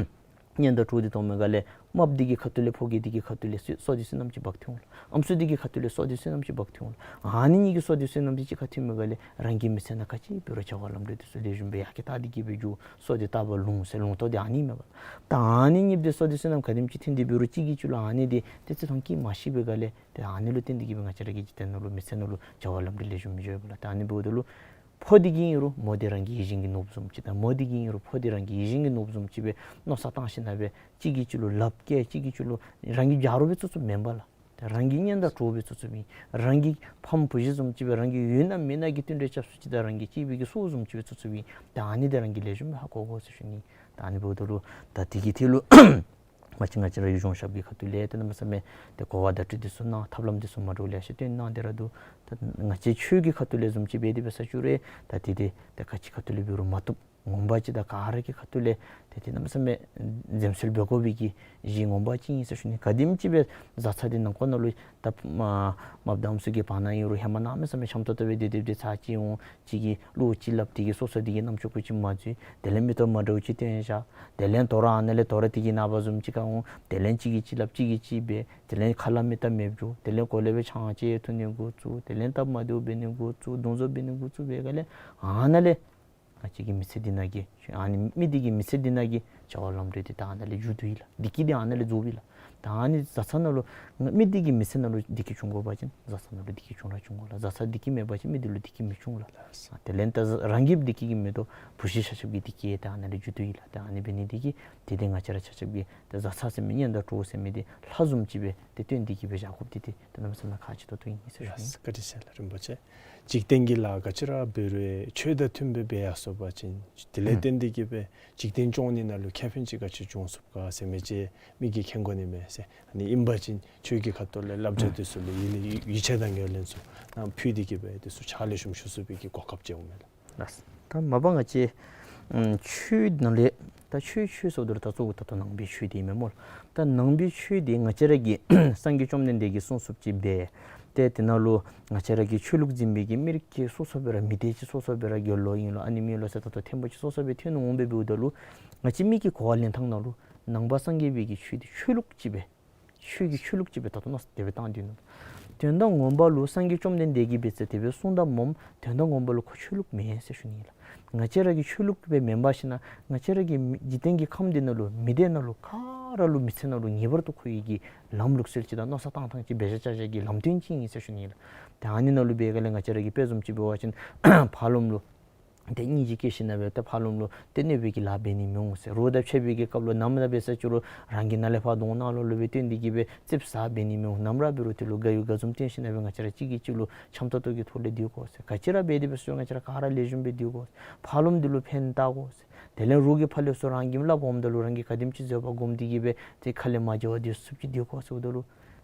གཉེན་དང་གྲོགས་འདི་གཏང་མི་ག་ལས་རྨགཔ་འདི་གི་ཁ་ཐུག་ལས་ཕོ་རྒྱས་འདི་གི་ཁ་ཐུག་ལས་སོ་སོ་འདི་བསོད་ནམས་ཅིག་འབག་སྟེ་འོང་ལགས། ཨམ་སྲུ་འདི་གི་ཁ་ཐུག་ལས་སོ་འདི་བསོད་ནམས་ཅིག་འབག་སྟེ་འོང་ལགས། ཨ་ནི་གཉིས་ཀྱི་སོ་འདི་བསོད་ནམས་འདི་གཅིག་ཁར་ཐོན་མི་ག་ལས་རང་གི་མི་ཚེ་ནང་ག་ཅི་འབད་རུང་བྱ་བ་ལམ་འགྲོ་འདི་ཚུ་ལེགས་ཤོམ་སྦེ་ཡར་རྒྱས་བཏང་སྟེ་གི་སྦེ་འགྱོ། སོ་འདི་རྟག་པར་ལོང་ཟེར་ལོང་ཏོ་འདི་ཨ་ནི་མས་པ་ལགས། ད་ཨ་ནི་གཉིས་འདི་སོ་འདི་བསོད་ནམས་ག་དེམ་ཅིག་ཐོན་ཏེ་འབད་རུང་གཅིག་གིས་གཅིག་ལུ་ཨ་ནི་འདི་ཏེ་བརྩི་མཐོང་བསྐྱེད་མ་ཤེས་པའི་ག་ལས་ཏེ་ཨ་ནི་ལུ་བརྟེན་ཏེ་གི་སྦེ་ང་བཅས་ར་གི་འཇིག་རྟེན་ནང་ལུ་མི་ཚེ་ནང་ལུ་བྱ་བ་ལམ་འགྲོ་ལེགས་ཤོམ་མི་འགྱོ་བས་ལགས། ད་ཨ་ནི་འབདཝ་ད་ལུ་ཕོ་འདི་གིས་ཨིན་རུང་མོ་འདི་རང་གི་ཡིད་བཞིན་གྱི་ནོར་བུ་བཟུམ་ཅིག་དང་མོ་འདི་གིས་ཨིན་རུང་ཕོ་འདི་རང་གི་ཡིད་བཞིན་གྱི་ནོར་བུ་བཟུམ་ཅིག་སྦེ་མནོ་བསམ་བཏང་ཞིནམ་ལས་སྦེ་གཅིག་གིས་གཅིག་ལུ་ལགཔ་བཀལ། གཅིག་གིས་གཅིག་ལུ་རང་གི་རྒྱབ་རོགས་སྦེ་བཙུགས་བཙུགསཔ་མེན་པ་ལགས། ད་རང་གི་གཉེན་དང་གྲོགས་སྦེ་བཙུགས་བཙུགསཔ་ཨིན། རང་གི་ཕམ་བུ་གཞི་བཟུམ་ཅིག་སྦེ་རང་གི་ཡུལ་ན་མི་ན་གི་བསྟུན་གྲོས་རྐྱབ་སུ་ཅིག་དང་རང་གི་གཅེས་པའི་གི་སྲོག་བཟུམ་ཅིག་སྦེ་བཙུགས་བཙུགསཔ་ཨིན། ད་ཨ་ནི་འདི་རང་གིས་ལེགས་ཤོམ་སྦེ་ཧ་གོ་དགོ་ཟེར་ཞུ་ནི། ད་ཨ་ནི་འབདཝ་ད་ལུ་ད་དེ་གི་ཐད་ལུ་མ་གཞི་ང་བཅས་ར་ཡུལ་གཞུང་ཞབས་ཀྱི་ཁ་ཐུག་ལས་ཏེ་གནམ་མེད་ས་མེད་ཏེ་གོ་བ་བརྡ་སྤྲོད་འདི་ཚུ་གནང་། ཐབས་ལམ་འདི་ཚུ་མ་འདྲཝ་ལེ་ཤ་སྟོན་གནང་སྟེ་ར་འདུག། ད་ང་བཅས་ཆོས་ཀྱི་ཁ་ཐུག་ལས་བཟུམ་ཅིག་འབད་དེ་འབད་ས་ཅིག་རུང་ད་དེ་དེ་ད་ག་ཅི་ཁ་ཐུག་ལས་འབད་རུང་མ་བཏུབ། ངོ་མ་ཅིག་ད་ག་ར་གི་ཁ་ཐུག་ལས་ཏེ་ཏེ་གནམ་མེད་ས་མེད་འཛེམ་ཟོན་འབད་དགོ་པའི་གི་གཞི་ངོ་མ་ཅིག་ཨིན་ཟེར་ཞུ་ནི། ག་དེམ་ཅིག་སྦེ་བཟའ་ཚང་འདི་ནང་འཁོད་ནང་ལུ་ད་མ་མ་བདམས་སུ་གི་བར་ན་ཨིན་རུང་ཧེ་མ་གནམ་མེད་ས་མེད་འཆམ་ཏོག་ཏོ་སྦེ་སྡོད་སྡོདཔ་འདི་ཚར་གཅིག་འོང་གཅིག་གིས་བློ་ཅིག་སླབ་སྟེ་གི་སོ་སོ་འདི་གི་རྣམ་ཅོ་ཀུ་ཅིག་མ་འཛུལ། དེ་ལས་མིག་ཏོ་མ་འདྲཝ་ཅིག་སྟོན་བཞག། དེ་ལས་དོ་རུང་ཨ་ནཱ་ལས་དོ་རུང་འདི་གི་ནངས་པ་བཟུམ་ཅིག་ཁར་འོང་། དེ་ལས་གཅིག་གིས་གཅིག་སླབ་གཅིག་གིས་གཅིག་འབད། དེ་ལས་ཁ་སླབ་མི་སྟབས་མེདཔ་འགྱོ། དེ་ལས་གོ་ལས་སྦེ་ཆང་བཅད་འཐུང་ནི་འགོ་བཙུགས། དེ་ལས་སྟབས་མ་བདེཝ་འབད་ནི་འགོ་བཙུགས། བརྡུང་བཟོ་འབད་ནི་འགོ་བཙུགས་པའི་སྒང་ལས་ཨ་ནཱ་ལས་ང་བཅས་ཀྱི་མི་ཚེ་འདི་ནང་གི་ཨ་ནི་མི་འདི་གི་མི་ཚེ་འདི་ནང་གི་བྱ་བ་ལམ་འགྲོ་འདི་ད་ཨ་ནཱ་ལས་མཇུག་བསྡུ་ཡི་ལགས། བདེ་སྐྱིད་འདི་ཨ་ནཱ་ལས་རྫོགས་པས་ལགས། ད་ཨ་ནི་བཟའ་ཚང་ནང་ལུ་མི་འདི་གི་མི་ཚེ་ནང་ལུ་བདེ་སྐྱིད་བྱུང་དགོ་པ་ཅིན་བཟའ་ཚང་ནང་ལུ་བདེ་སྐྱིད་བྱུང་ར་བྱུང་དགོ་ལགས། བཟའ་ཚང་བདེ་སྐྱིད་མེད་པ་ཅིན་མི་འདི་ལུ་བདེ་སྐྱིད་མི་འབྱུང་ལགས། དེ་ལས་ད་རང་གི་བདེ་སྐྱིད་ཀྱི་མི་དོ་བུ་གཞི་ཆ་ཁྱབ་ཀྱི་བདེ་སྐྱིད་ད་ཨ་ནཱ་ལས་མཇུག་བསྡུ་ཡི་ལགས། ད་ཨ་ནི་འབད་ནི་འདི་གིས་དེ་འདི་ང་བཅས་ར་ཆ་ཁྱབ་ཀྱིས་ད་བཟའ་ཚང་ཟེར་མི་གཉེན་དང་གྲོགས་ཟེར་མི་འདི་ལྷ་བཟུམ་ཅིག་སྦེ་ཏེ་སྟོན་ཏེ་གི་སྦེ་བཞག་དགོཔ་འདི་ཏེ་ད་གནམ་མེད་ས་མེད་ཁག་ཆེ་ཏོག་ཏོ་ཨིན་ཟེར་ཞུ་ནི། ལགས་སོ། བཀའ་དྲིན་ཆེ་ལགས་རིན་པོ་ཆེ། འཇིག་རྟེན་གྱི་ལཱ་ག་ཅི་ར་འབད་རུང་ཆོས་དང་མཐུན་པའི་སྦེ་ཡར་སོང་པ་ཅིན་དེ་ལས་བརྟེན་ འདི་གིས་སྦེ་འཇིག་རྟེན་སྐྱོང་ནི་ནང་ལུ་ཁེ་ཕན་ཅིག་ག་ཅི་འབྱུང་ཚུགས་ག་ཟེར་མི་ཅིག་མི་གིས་མཁྱེན་དགོ་ནི་མས་ཟེར། ཨ་ནི་ཨིན་པ་ཅིན་ཁྱོད་ཀྱི་ཁ་ཐུག་ལས་བསླབ་བྱ་འདི་ཚུ་ལུ་ཡིད་ལུ་ཡིད་ཆེས་དང་ངོས་ལེན་ཚུ་གནང་ཕུལ་ཏེ་གིས་སྦེ་འདི་ཚུ་ཕྱག་ལེགས་ཤོམ་ཞུ་ཚུགས་པའི་གི་གོ་སྐབས་ཅིག་འོང་མས་ལགས། ལགས། ད་མ་པ་ང་བཅས་ཨམ་ཆོས་ནང་ལས་ད་ཆོས་ཆོས་ཟེརཝ་ད་ལུ་ད་གཙོ་བོ་ད་ལྟོ་ནང་པའི་ཆོས་འདི་ཨིན་མས་སྨོ་ལགས། ད་ནང་པའི་ཆོས་འདི་ང་བཅས་ར་གི་སངས་རྒྱས་བཅོམ་ལྡན་འདས་ཀྱིས་གསུངས་གསུངསམ་ཅིག་སྦེ་ཏེ་དེ་ནང་ལུ་ང་བཅས་ར་གི་ཆོས་ལུགས་འཛིན་པའི་གི་མི་རིགས་ཀྱི་སོ་སོ་སྦེ་ར་མི་སྡེ་ཅིག་སོ་སོ་སྦེ་ར་དགེ་སློང་ཨིན་ལོ་ཨ་ནེམ་ཨིན་ལོ་ཟེར་ད་ལྟོ་ཐེམ་པོ་ཅིག་སོ་སོ་སྦེ་ཐོན་འོང་སྦེ་འབདཝ་ད་ལུ་ང་བཅས་མི་གི་གོ་བ་ལེན་ཐངས་ནང་ལུ་ནང་པ་སངས་རྒྱས་པའི་གི་ཆོས་འདི་ཆོས་ལུགས་ཅིག་སྦེ་ཆོས་ཀྱི་ཆོས་ལུགས་ཅིག་སྦེ་ད་ལྟོ་མནོ་བསམ་དེ་སྦེ་བཏང་སྡོད་ནུག། དོན་དག་ངོ་མ་ལུ་སངས་རྒྱས་བཅོམ་ལྡན་འདས་ཀྱིས་འབད་ཟེར་དེ་སྦེ་གསུངས་དོ་སྨོ། དོན་དག་ངོ་མ་ལུ་ཁོ་ཆོས་ལུགས་མེན་ཟེར་ཞུ་ནི་ལགས། ང་བཅས་ར་གི་ཆོས་ལུགས་སྦེ་མེན་པར་ཞིན་ན་ང་བཅས་ར་གི་མི་འཇིག་རྟེན་གྱི་ཁམས་འདི་ནང་ལུ་མི་སྡེ་ནང་ལུ་ག་ར་ལུ་མི་ཚེ་ནང་ལུ་ངེས་པར་དུ་མཁོ་བའི་གི་ལམ་ལུགས་སྲོལ་ཅིག་དང་མནོ་བསམ་བཏང་ཐངས་ཅིག་འབད་བཞག་བཞག་གི་ལམ་སྟོན་ཅིག་ཨིན་ཟེར་ཞུ་ནི་ལགས། ཏེ་ཨ་ནི་ནང་ལུ་འབད་ག་ལས་ང་བཅས་ར་གི་དཔེ་བཟུམ་ཅིག་འབད་བ་ཅིན་ཕར་ལོགམ་ལུ་ཏེ་སྙིང་རྗེ་སྐྱེས་ཞིན་ན་སྦེ་ཏེ་ཕར་ལོགམ་ལུ་ཏེ་གནོད་པའི་གི་ལཱ་འབད་ནི་མི་འོང་ཟེར། རོགས་དང་ཕྱད་པའི་གི་སྐབས་ལུ་ནམ་ར་འབད་ས་ཅིག་རུང་རང་གི་ནང་ལས་ཕར་གདོང་ནང་ལོགས་ལུ་སྦེ་སྟོན་ཏེ་གིས་སྦེ་ཙིགཔ་ཟ་འབད་ནི་མི་འོང་། ནམ་ར་འབད་རུང་དེ་ལུ་དགའ་ཡོད་དགའ་འཛུམ་སྟོན་ཞིན་ན་སྦེ་ང་བཅས་ར་གཅིག་གིས་གཅིག་ལུ་འཆམ་ཏོག་ཏོ་གི་ཐོག་ལས་སྡོད་དགོ་ཟེར། ག་ཅི་ར་འབད་དེ་འབད་ས་ཅིག་རུང་ང་བཅས་ར་ག་ར་ལེགས་ཤོམ་སྦེ་སྡོད་དགོ་ཟེར། ཕར་ལོགམ་འདི་ལུ་ཕན་བཏགས་དགོ་ཟེར། དེ་ལས་རོགས་ཀྱིས་ཕར་ལས་ཚུར་རང་གི་སླབ་འོངམ་ད་ལུ་རང་གིས་ག་དེམ་ཅིག་བཟོད་པ་སྒོམ་སྟེ་གིས་སྦེ་ཏེ་ཁ་ལས་མ་འགྱོ་བར་སྡོད་ཚུགསཔ་ཅིག་སྡོད་དགོ་ཟེརཝ་ད་ལུ་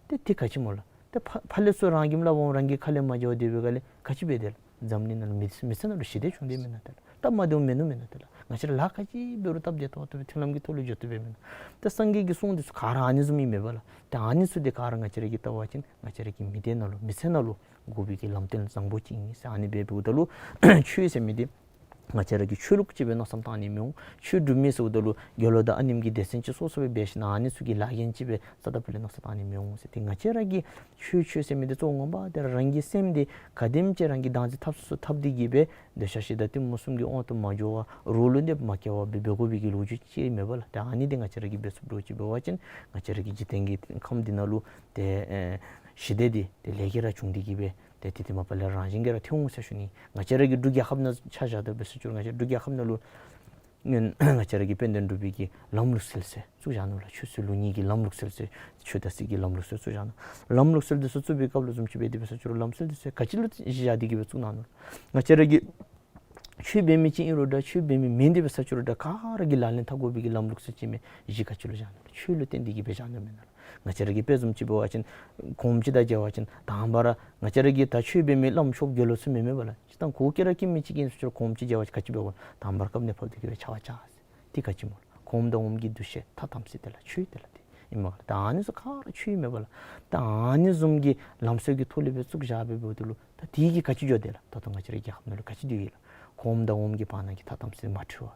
ཏེ་དེ་ག་ཅི་སྨོ་ལགས། ཏེ་ཕར་ཕར་ལས་ཚུར་རང་གིས་སླབ་འོང་རང་གི་ཁ་ལས་མ་འགྱོ་བར་སྡོད་པའི་སྒང་ལས་ག་ཅི་འབད་དེ་ལགས། འཛམ་གླིང་ནང་ལུ་མི་མི་ཚེ་ནང་ལུ་ཞི་བདེ་བྱུང་དེས་མེན་ན་ཏེ་ལགས། སྟབས་མ་བདེཝ་མིན་ནུག་མེན་ན་ཏེ་ལགས། ང་བཅས་ར་ལཱ་ག་ཅི་འབད་རུང་སྟབས་བདེ་ཏོག་ཏོ་སྦེ་མཐུན་ལམ་གྱི་ཐོག་ལུ་འགྱོ་བཏུབ་པས་མེན་ན། ཏེ་སངས་རྒྱས་ཀྱི་གསུང་འདི་ཚུ་ག་ར་ཨ་ནི་བཟུམ་ཨིན་མས་པ་ལགས། ཏེ་ཨ་ནི་ཚུ་འདི་ག་ར་ང་བཅས་ར་གིས་བལྟ་བ་ཅིན་ང་བཅས་ར་གི་མི་སྡེ་ནང་ལུ་མི་ཚེ་ནང་ལུ་དགོ་པའི་གི་ལམ་སྟོན་བཟང་པོ་ཅིག་ཨིན་ཟེར། ཨ་ནི་སྦེ་འབདཝ་ད་ལུ་ཆོས་ཟེར་མི་འདི་ང་བཅས་ར་གིས་ཆོས་ལུགས་ཅིག་སྦེ་མནོ་བསམ་བཏང་ནི་མི་འོང་། ཆོས་སྒྲུབ་མི་ཟེརཝ་ད་ལུ་དགེ་སློང་དང་ཨ་ནེམ་གྱི་སྡེ་ཚན་ཅིག་སོ་སོ་སྦེ་འབད་ཞིན་ན་ཨ་ནི་ཚུ་གི་ལཱ་འགན་ཅིག་སྦེ་རྩ་དང་ཕུ་ལས་མནོ་བསམ་བཏང་ནི་མི་འོང་ཟེར། ཏེ་ང་བཅས་ར་གིས་ཆོས་ཆོས་ཟེར་མི་འདི་གཙོ་བོ་ངོ་མ་འདི་ར་རང་གི་སེམས་འདི་ག་དེམ་ཅིག་རང་གིས་བདག་འཛིན་འཐབ་ཚུགས་ཚུགས་འཐབ་སྟེ་གིས་སྦེ་འདོད་ཆགས་ཞེ་སྡང་གཏི་མུག་གསུམ་གྱི་དབང་དུ་མ་འགྱོ་བར་རོགས་ལུ་གནོདཔ་མ་བཀལ་བར་སྦེ་འབད་དགོ་པའི་གི་ལོ་རྒྱུས་ཅིག་མས་པ་ལགས། ཏེ་ཨ་ནི་འདི་ང་བཅས་ར་གིས་འབད་ཚུགསཔ་འདྲཝ་ཅིག་འབད་བ་ཅིན་ང་བཅས་ར་གི་འཇིག་རྟེན་གྱི་ཁམས་འདི་ནང་ལུ་ཏེ་ཨེ་ཞི་བདེ་འདི་ཏེ་ལེགས་ཀྱི་ར་བྱུང་སྟེ་གིས་སྦེ་ཏེ་དེ་དེ་མ་པ་ལས་རང་བཞིན་གྱིས་ར་ཐོན་འོང་ཟེར་ཞུ་ནི། ང་བཅས་ར་གི་འབྲུག་རྒྱལ་ཁབ་ནང་ཆ་བཞག་སྟེ་འབད་ས་ཅིག་རུང་ང་བཅས་འབྲུག་རྒྱལ་ཁབ་ནང་ལུ་ང་བཅས་ར་གི་དཔལ་ལྡན་འབྲུག་པའི་གི་ལམ་ལུགས་སྲོལ་ཟེར་བཙུགས་བཞག་ནུག་ལགས། ཆོས་སྲིད་ལུགས་གཉིས་ཀྱི་ལམ་ལུགས་སྲོལ་ཟེར་ཆོས་དང་སྲིད་ཀྱི་ལམ་ལུགས་སྲོལ་བཙུགས་བཞག་ནུག། ལམ་ལུགས་སྲོལ་འདི་ཚུ་བཙུགས་པའི་སྐབས་ལུ་བཟུམ་ཅིག་འབད་དེ་འབད་ས་ཅིག་རུང་ལམ་སྲོལ་འདི་ཚུ་ག་ཅི་ལུ་གཞི་བཞག་སྟེ་གིས་སྦེ་བཙུགས་གནང་ནུག་ལགས། ང་བཅས་ར་གི་ཆོས་འབད་མི་ཅིག་ཨིན་རུང་འདྲ་ཆོས་འབད་མི་མེན་ཏེ་འབད་ས་ཅིག་རུང་འདྲ་ག་ར་གིས་ལག་ལེན་འཐབ་དགོ་པའི་གི་ལམ་ལུགས་སྲོལ་ཅིག་མས། གཞི་ག་ཅི་ལུ་བཞག་ནུག་ལགས། ཆོས་ལུ་བརྟེན་ཏེ་གིས་སྦེ་བཞག་ནུག་མེན་ན་ལགས། ང་བཅས་ར་གི་དཔེ་བཟུམ་ཅིག་འབད་བ་ཅིན་གོངམ་ཅིག་དང་མཇལ་བ་ཅིན་དང་པ་ར་ང་བཅས་ར་གིས་ད་ཆོས་འབད་མི་བླམ་ཆོསཔ་དགེ་སློང་ཚུ་མེན་མས་པ་ལགས། སྤྱིར་བཏང་གུ་གེ་ར་སྐྱེ་མི་ཅིག་གིས་ཚུ་ཅིག་ར་གོངམ་ཅིག་མཇལ་བ་ཅིན་ག་ཅི་འབད་དགོ། དང་པ་ར་བཀབ་ནེ་ཕབ་སྟེ་གིས་སྦེ་ཕྱག་དབང་བཅར་ཟེར། དེ་ག་ཅི་སྨོ་ལགས། གོངམ་དང་འོགམ་གྱི་འདུ་ཤེས་ཐ་དམ་ཚིག་དེ་ལགས་ཆོས་དེ་ལགས་དེ་ཨིན་མས་ལགས། ད་ཨ་ནི་ཚུ་ག་ར་ཆོས་ཨིན་མས་པ་ལགས། ད་ཨ་ནི་བཟུམ་གྱི་ལམ་སྲོལ་གྱི་ཐོག་ལས་སྦེ་བཙུགས་བཞག་སྦེ་འབདཝ་ད་ལུ་ད་དེ་གིས་ག་ཅི་འགྱོ་དེ་ལགས། ད་ལྟོ་ང་བཅས་རའི་རྒྱལ་ཁབ་ནང་ལུ་ག་ཅི་སྡོད་ཡི་ལགས། གོངམ་དང་འོགམ་གྱི་བར་ན་གི་ཐ་དམ་ཚིག་མ་འཁྲུལ་བར་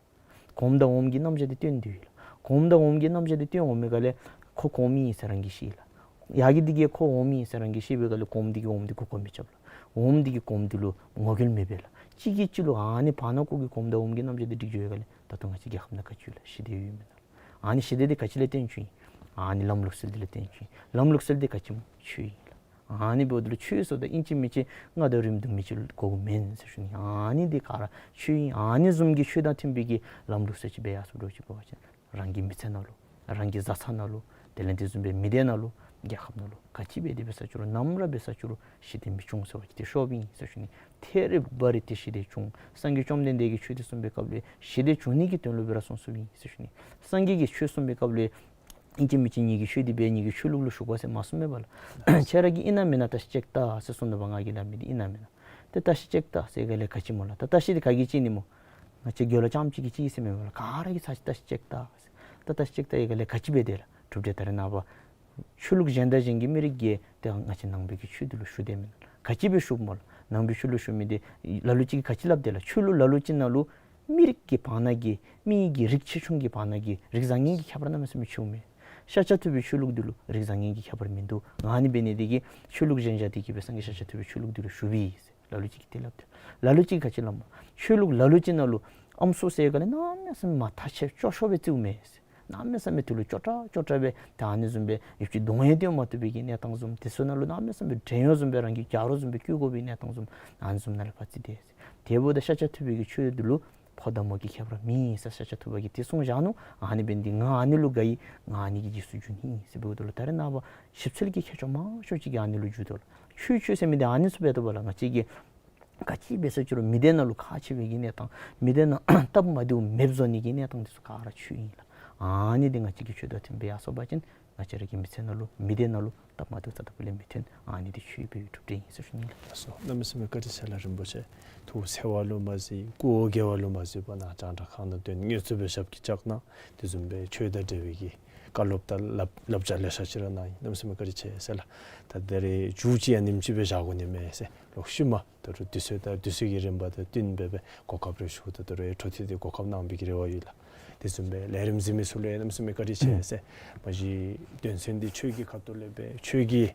གོངམ་དང་འོགམ་གྱི་རྣམ་གཞག་འདི་སྟོན་དོ་ཡོད་ལགས། གོངམ་དང་འོགམ་གྱི་རྣམ་གཞག་འདི་སྟོན་འོང་མི་ག་ལས་ཁོ་གོངམ་ཨིན་ཟེར་རང་གིས་ཤེས་ལགས། ཡ་གི་འདི་གིས་ཁོ་འོགམ་ཨིན་ཟེར་རང་གིས་ཤེས་པའི་ག་ལས་གོངམ་འདི་གིས་འོགམ་འདི་མགུ་སྐོར་མི་རྐྱབ་ལགས། འོགམ་འདི་གིས་གོངམ་འདི་ལུ་ངོ་རྒོལ་མི་འབད་ལགས། གཅིག་གིས་གཅིག་ལུ་ཨ་ནི་བར་ན་ཁོ་གི་གོངམ་དང་འོགམ་གྱི་རྣམ་གཞག་འདི་འགྲིག་འགྱོ་བའི་ག་ལས་ད་ལྟོ་ང་བཅས་རྒྱལ་ཁབ་ནང་ག་ཅི་ཡོད་ལགས། ཞི་བདེ་ཡོད་མེན་ན་ལགས། ཨ་ནི་ཞི་བདེ་འདི་ག་ཅི་ལས་བརྟེན་བྱུང་ཡི། ཨ་ནི་ལམ་ལུགས་སྲོལ་འདི་ལས་བརྟེན་བྱུང་ཡི། ལམ་ལུགས་སྲོལ་འདི་ག་ཅི་སྨོ་ཆོས་ཨིན་ལགས། ཨ་ནི་འབདཝ་ད་ལུ་ཆོས་ཟེརཝ་ད་ཨིན་ཅི་མིན་ཅི་རྔ་དང་རིམ་བསྡོམས་མི་ཅིག་དགོ་མེན་ཟེར་ཞུ་ནི། ཨ་ནི་འདི་ག་ར་ཆོས་ཨིན། ཨ་ནི་བཟུམ་གྱི་ཆོས་དང་མཐུན་པའི་གི་ལམ་ལུགས་སྲོལ་ཅིག་འབད་ཡར་སོང་འདྲཝ་ཅིག་འབད་བ་ཅིན་རང་གི་མི་ཚེ་ནང་ལུ་རང་གི་བཟའ་ཚང་ནང་ལུ་དེ་ལས་དེ་བཟུམ་སྦེ་མི་སྡེ་ནང་ལུ་རྒྱལ་ཁབ་ནང་ལུ་ག་ཅི་འབད་དེ་འབད་ས་ཅིག་རུང་ནམ་ར་འབད་ས་ཅིག་རུང་ཞི་བདེ་མི་འབྱུང་ཟེར་བ་ཅིན་དེ་ཤོབ་ཨིན་ཟེར་ཞུ་ནི། ཐད་རི་བ་རི་ཏེ་ཞི་བདེ་འབྱུང་། སངས་རྒྱས་བཅོམ་ལྡན་འདས་ཀྱིས་ཆོས་འདི་གསུངས་པའི་སྐབས་ལུ་ཞི་བདེ་འབྱུང་ནི་གི་དོན་ལུ་སྦེ་ར་གསུངས་གསུངསམ་ཨིན་ཟེར་ཞུ་ནི། སངས་རྒྱས་ཀྱིས་ཆོས་གསུངས་པའི་སྐབས་ལུ་ཨིན་ཅི་མིན་ཅི་ངེ་གི་ཆོས་འདི་འབད་ངེ་གི་ཆོས་ལུགས་ལུ་ཞུགས་དགོ་ཟེར་མ་གསུངས་མས་པ་ལགས། ཁྱེད་ར་གིས་ཨིན་ན་མེན་ན་བརྟག་ཞིབ་ཅིག་བལྟ་ཟེར་གསུངས་ནུག་པ། ང་གིས་སླབ་མི་འདི་ཨིན་ན་མེན་ན། ཏེ་བརྟག་ཞིབ་ཅིག་བལྟ་ཟེར་ག་ལས་ག་ཅི་སྨོ་ལགས། ད་བརྟག་ཞིབ་འདི་ག་གིས་བྱིན་ནི་སྨོ། ང་བཅས་དགེ་སློང་རྐྱངམ་ཅིག་གིས་བྱིན་ཟེར་མེན་པ་ལགས། ག་ར་གིས་ཚར་ཅིག་བརྟག་ཞིབ་ཅིག་བལྟ་ཟེར། ད་བརྟག་ཞིབ་ཅིག་བལྟ་ཡི་ག་ལས་ག་ཅི་འབད་དེ་ལགས། གྲུབ་འབྲས་ད་རེས་ནངས་པ་ཆོས་ལུགས་གཞན་དང་གཞན་གྱི་མི་རིགས་ཀྱིས་ཏེ་ང་བཅས་ནང་པའི་གི་ཆོས་འདི་ལུ་ཞུགས་དེས་མེན་ན། ག་ཅི་སྦེ་ཞུགསཔ་སྨོ་ལགས། ནང་པའི་ཆོས་ལུ་ཞུགས་མི་འདི་ལ་ལུ་ཅིག་གིས་ག་ཅི་སླབ་དེ་ལགས། ཆོས་ལུགས་ལ་ལུ་ཅིག་ནང་ལུ་མི་རིགས་ཀྱི་བར་ན་གི་མི་གི་རིགས་ཆེ་ཆུང་གི་བར་ན་གི་རིགས་བཟང་ངན་གྱི་ཁྱད་པར་གནམ་མེད་ས་མེད་ཆེཝ་མས། ཤཱཀྱ་ཐུབ་པའི་ཆོས་ལུགས་འདི་ལུ་རིགས་བཟང་ངན་གྱི་ཁྱད་པར་མིན་འདུག། ཨ་ནི་འབད་ནི་འདི་གིས་ཆོས་ལུགས་གཞན་བཞག་སྟེ་གིས་སྦེ་སངས་རྒྱས་ཤཱཀྱ་ཐུབ་པའི་ཆོས་ལུགས་འདི་ལུ་ཞུགས་པས་ཟེར་ལ་ལུ་ཅིག་གིས་དེ་སླབ་དེ། ལ་ལུ་ཅིག་གིས་ག་ཅི་སླབ་སྨོ། ཆོས་ལུགས་ལ་ལུ་ཅིག་ནང་ལུ་ཨམ་སྲུ་ཟེར་ག་ལས་གནམ་མེད་ས་མེད་མ་ཐག་ཆོད་སྐྱོ་ཤོས་སྦེ་བརྩིཝ་མས་ཟེར། གནམ་མེད་ས་མེད་དེ་ལུ་སྐྱོ་དྲགས་སྐྱོ་དྲགས་སྦེ་ད་ཨ་ནི་བཟུམ་སྦེ་ཡུདཔ་ཅིག་གདོང་ཡང་སྟོན་མ་བཏུབ་པའི་གི་གནས་སྟངས་བཟུམ། དེ་ཚུ་ནང་ལུ་གནམ་མེད་ས་མེད་བྲན་གཡོག་བཟུམ་སྦེ་རང་གི་གྱ་རོགས་བཟུམ་སྦེ་བཀོལ་དགོ་པའི་གནས་སྟངས་བཟུམ། ཨ་ནི་བཟུམ་ནང་ལུ་ཕར་བརྩི་དེས་ཟེར། དེ་འབདཝ་ད་ཤཱཀྱ་ཐུབ་པའི་གི་ཆོས་འདི་ལུ་ཕོ་དང་མོ་གི་ཁྱད་པར་མེད་ཟེར་ཤཱཀྱ་ཐུབ་པ་གིས་དེ་གསུངས་བཞག་ནུག། ཨ་ནི་འབད་ནི་འདི་ང་ཨ་ནི་ལུ་དགའ་ཡི། ང་ཨ་ནི་གི་རྗེས་སུ་འཇུག་ནི་ཨིན་ཟེར་འབདཝ་ད་ལུ་ད་རེས་ནངས་པ་ཞིབ་འཚོལ་གྱི་མཁས་མཆོག་མང་ཤོས་ཅིག་གིས་ཨ་ནི་ལུ་འཇུག་དོ་ལགས། ཆོས་ཆོས་ཟེར་མི་འདི་ཨ་ནི་ཚུ་འབད་དོ་བ་ལགས། ང་བཅས་ཀྱི་ ག་ཅི་འབད་ཟེར་ཅི་རུང་མི་སྡེ་ནང་ལུ་ཁག་ཆེ་བའི་གི་གནས་སྟངས་མི་སྡེ་ནང་སྟབས་མ་བདེཝ་མེདཔ་བཟོ་ནི་གི་གནས་སྟངས་འདི་ཚུ་ག་ར་ཆོས་ཨིན་ལགས། ཨ་ནི་འདི་ང་བཅས་ཀྱིས་ཆོས་དང་མཐུནམ་སྦེ་ཡར་སོང་པ་ཅིན་ང་བཅས་ར་གི་མི་ཚེ་ནང་ལུ་མི་སྡེ་ནང་ལུ་སྟབས་མ་བདེཝ་རྩ་དང་པོ་ལས་མི་ཐོན། ཨ་ནི་འདི་ཆོས་སྦེ་ཡུལ་གྲུབ་འབྲས་ཨིན་ཟེར་ཞུ་ནི་ལགས། ལགས་སོ། གནམ་མེད་ས་མེད་བཀའ་དྲིན་ཆེ་ལགས་རིན་པོ་ཆེ། ཐུགས་འཚེར་བ་ལུ་མ་གཟིགས་སྐུ་འོ་བརྒྱལ་བ་ལུ་མ་གཟིགས་པར་ནཱ་རྒྱང་བསྒྲགས་ཁང་ནང་དོན་དངོས་སུ་སྦེ་ཞབས་ཀྱིས་བཅགས་གནང་། དེ་བཟུམ་སྦེ་ཆོས་དང་འབྲེལ་བའི་གི་བཀའ་སློབ་དང་བསླབ་བསླབ་བྱ་ལེ་ཤ་ཅིག་ར་གནང་ཡི། གནམ་མེད་ས་མེད་བཀའ་དྲིན་ཆེ་ཟེར་ལགས། ད་ད་རེས་མཇུག་ཅིག་ཡང་ཉིནམ་ཅིག་སྦེ་བཞག་དགོ་ནི་མས་ཟེར། ལོག་ཤུལ་མ་ད་རུང་དུས་ཚོད་དང་དུས་ཚོད་ཀྱི་རིམ་པ་དང་བསྟུན་སྦེ་སྦེ་གོ་སྐབས་རེ་ཞུ་ད་ད་རུང་འཕྲོ་མཐུད་དེ་གོ་སྐབས་གནང་བའི་གི་རེ་བ་ཡོད་ལགས། དེ་བཟུམ་སྦེ་ལས་རིམ་གཟིགས་མི་ཚུ་ལུ་ཡང་གནམ་མེད་ས་མེད་བཀའ་དྲིན་ཆེ་ཟེར། མ་གཞི་དོན་ཚན་འདི་ཆོས་ཀྱི་ཁ་ཐུག་ལས་སྦེ་ཆོས་ཀྱི་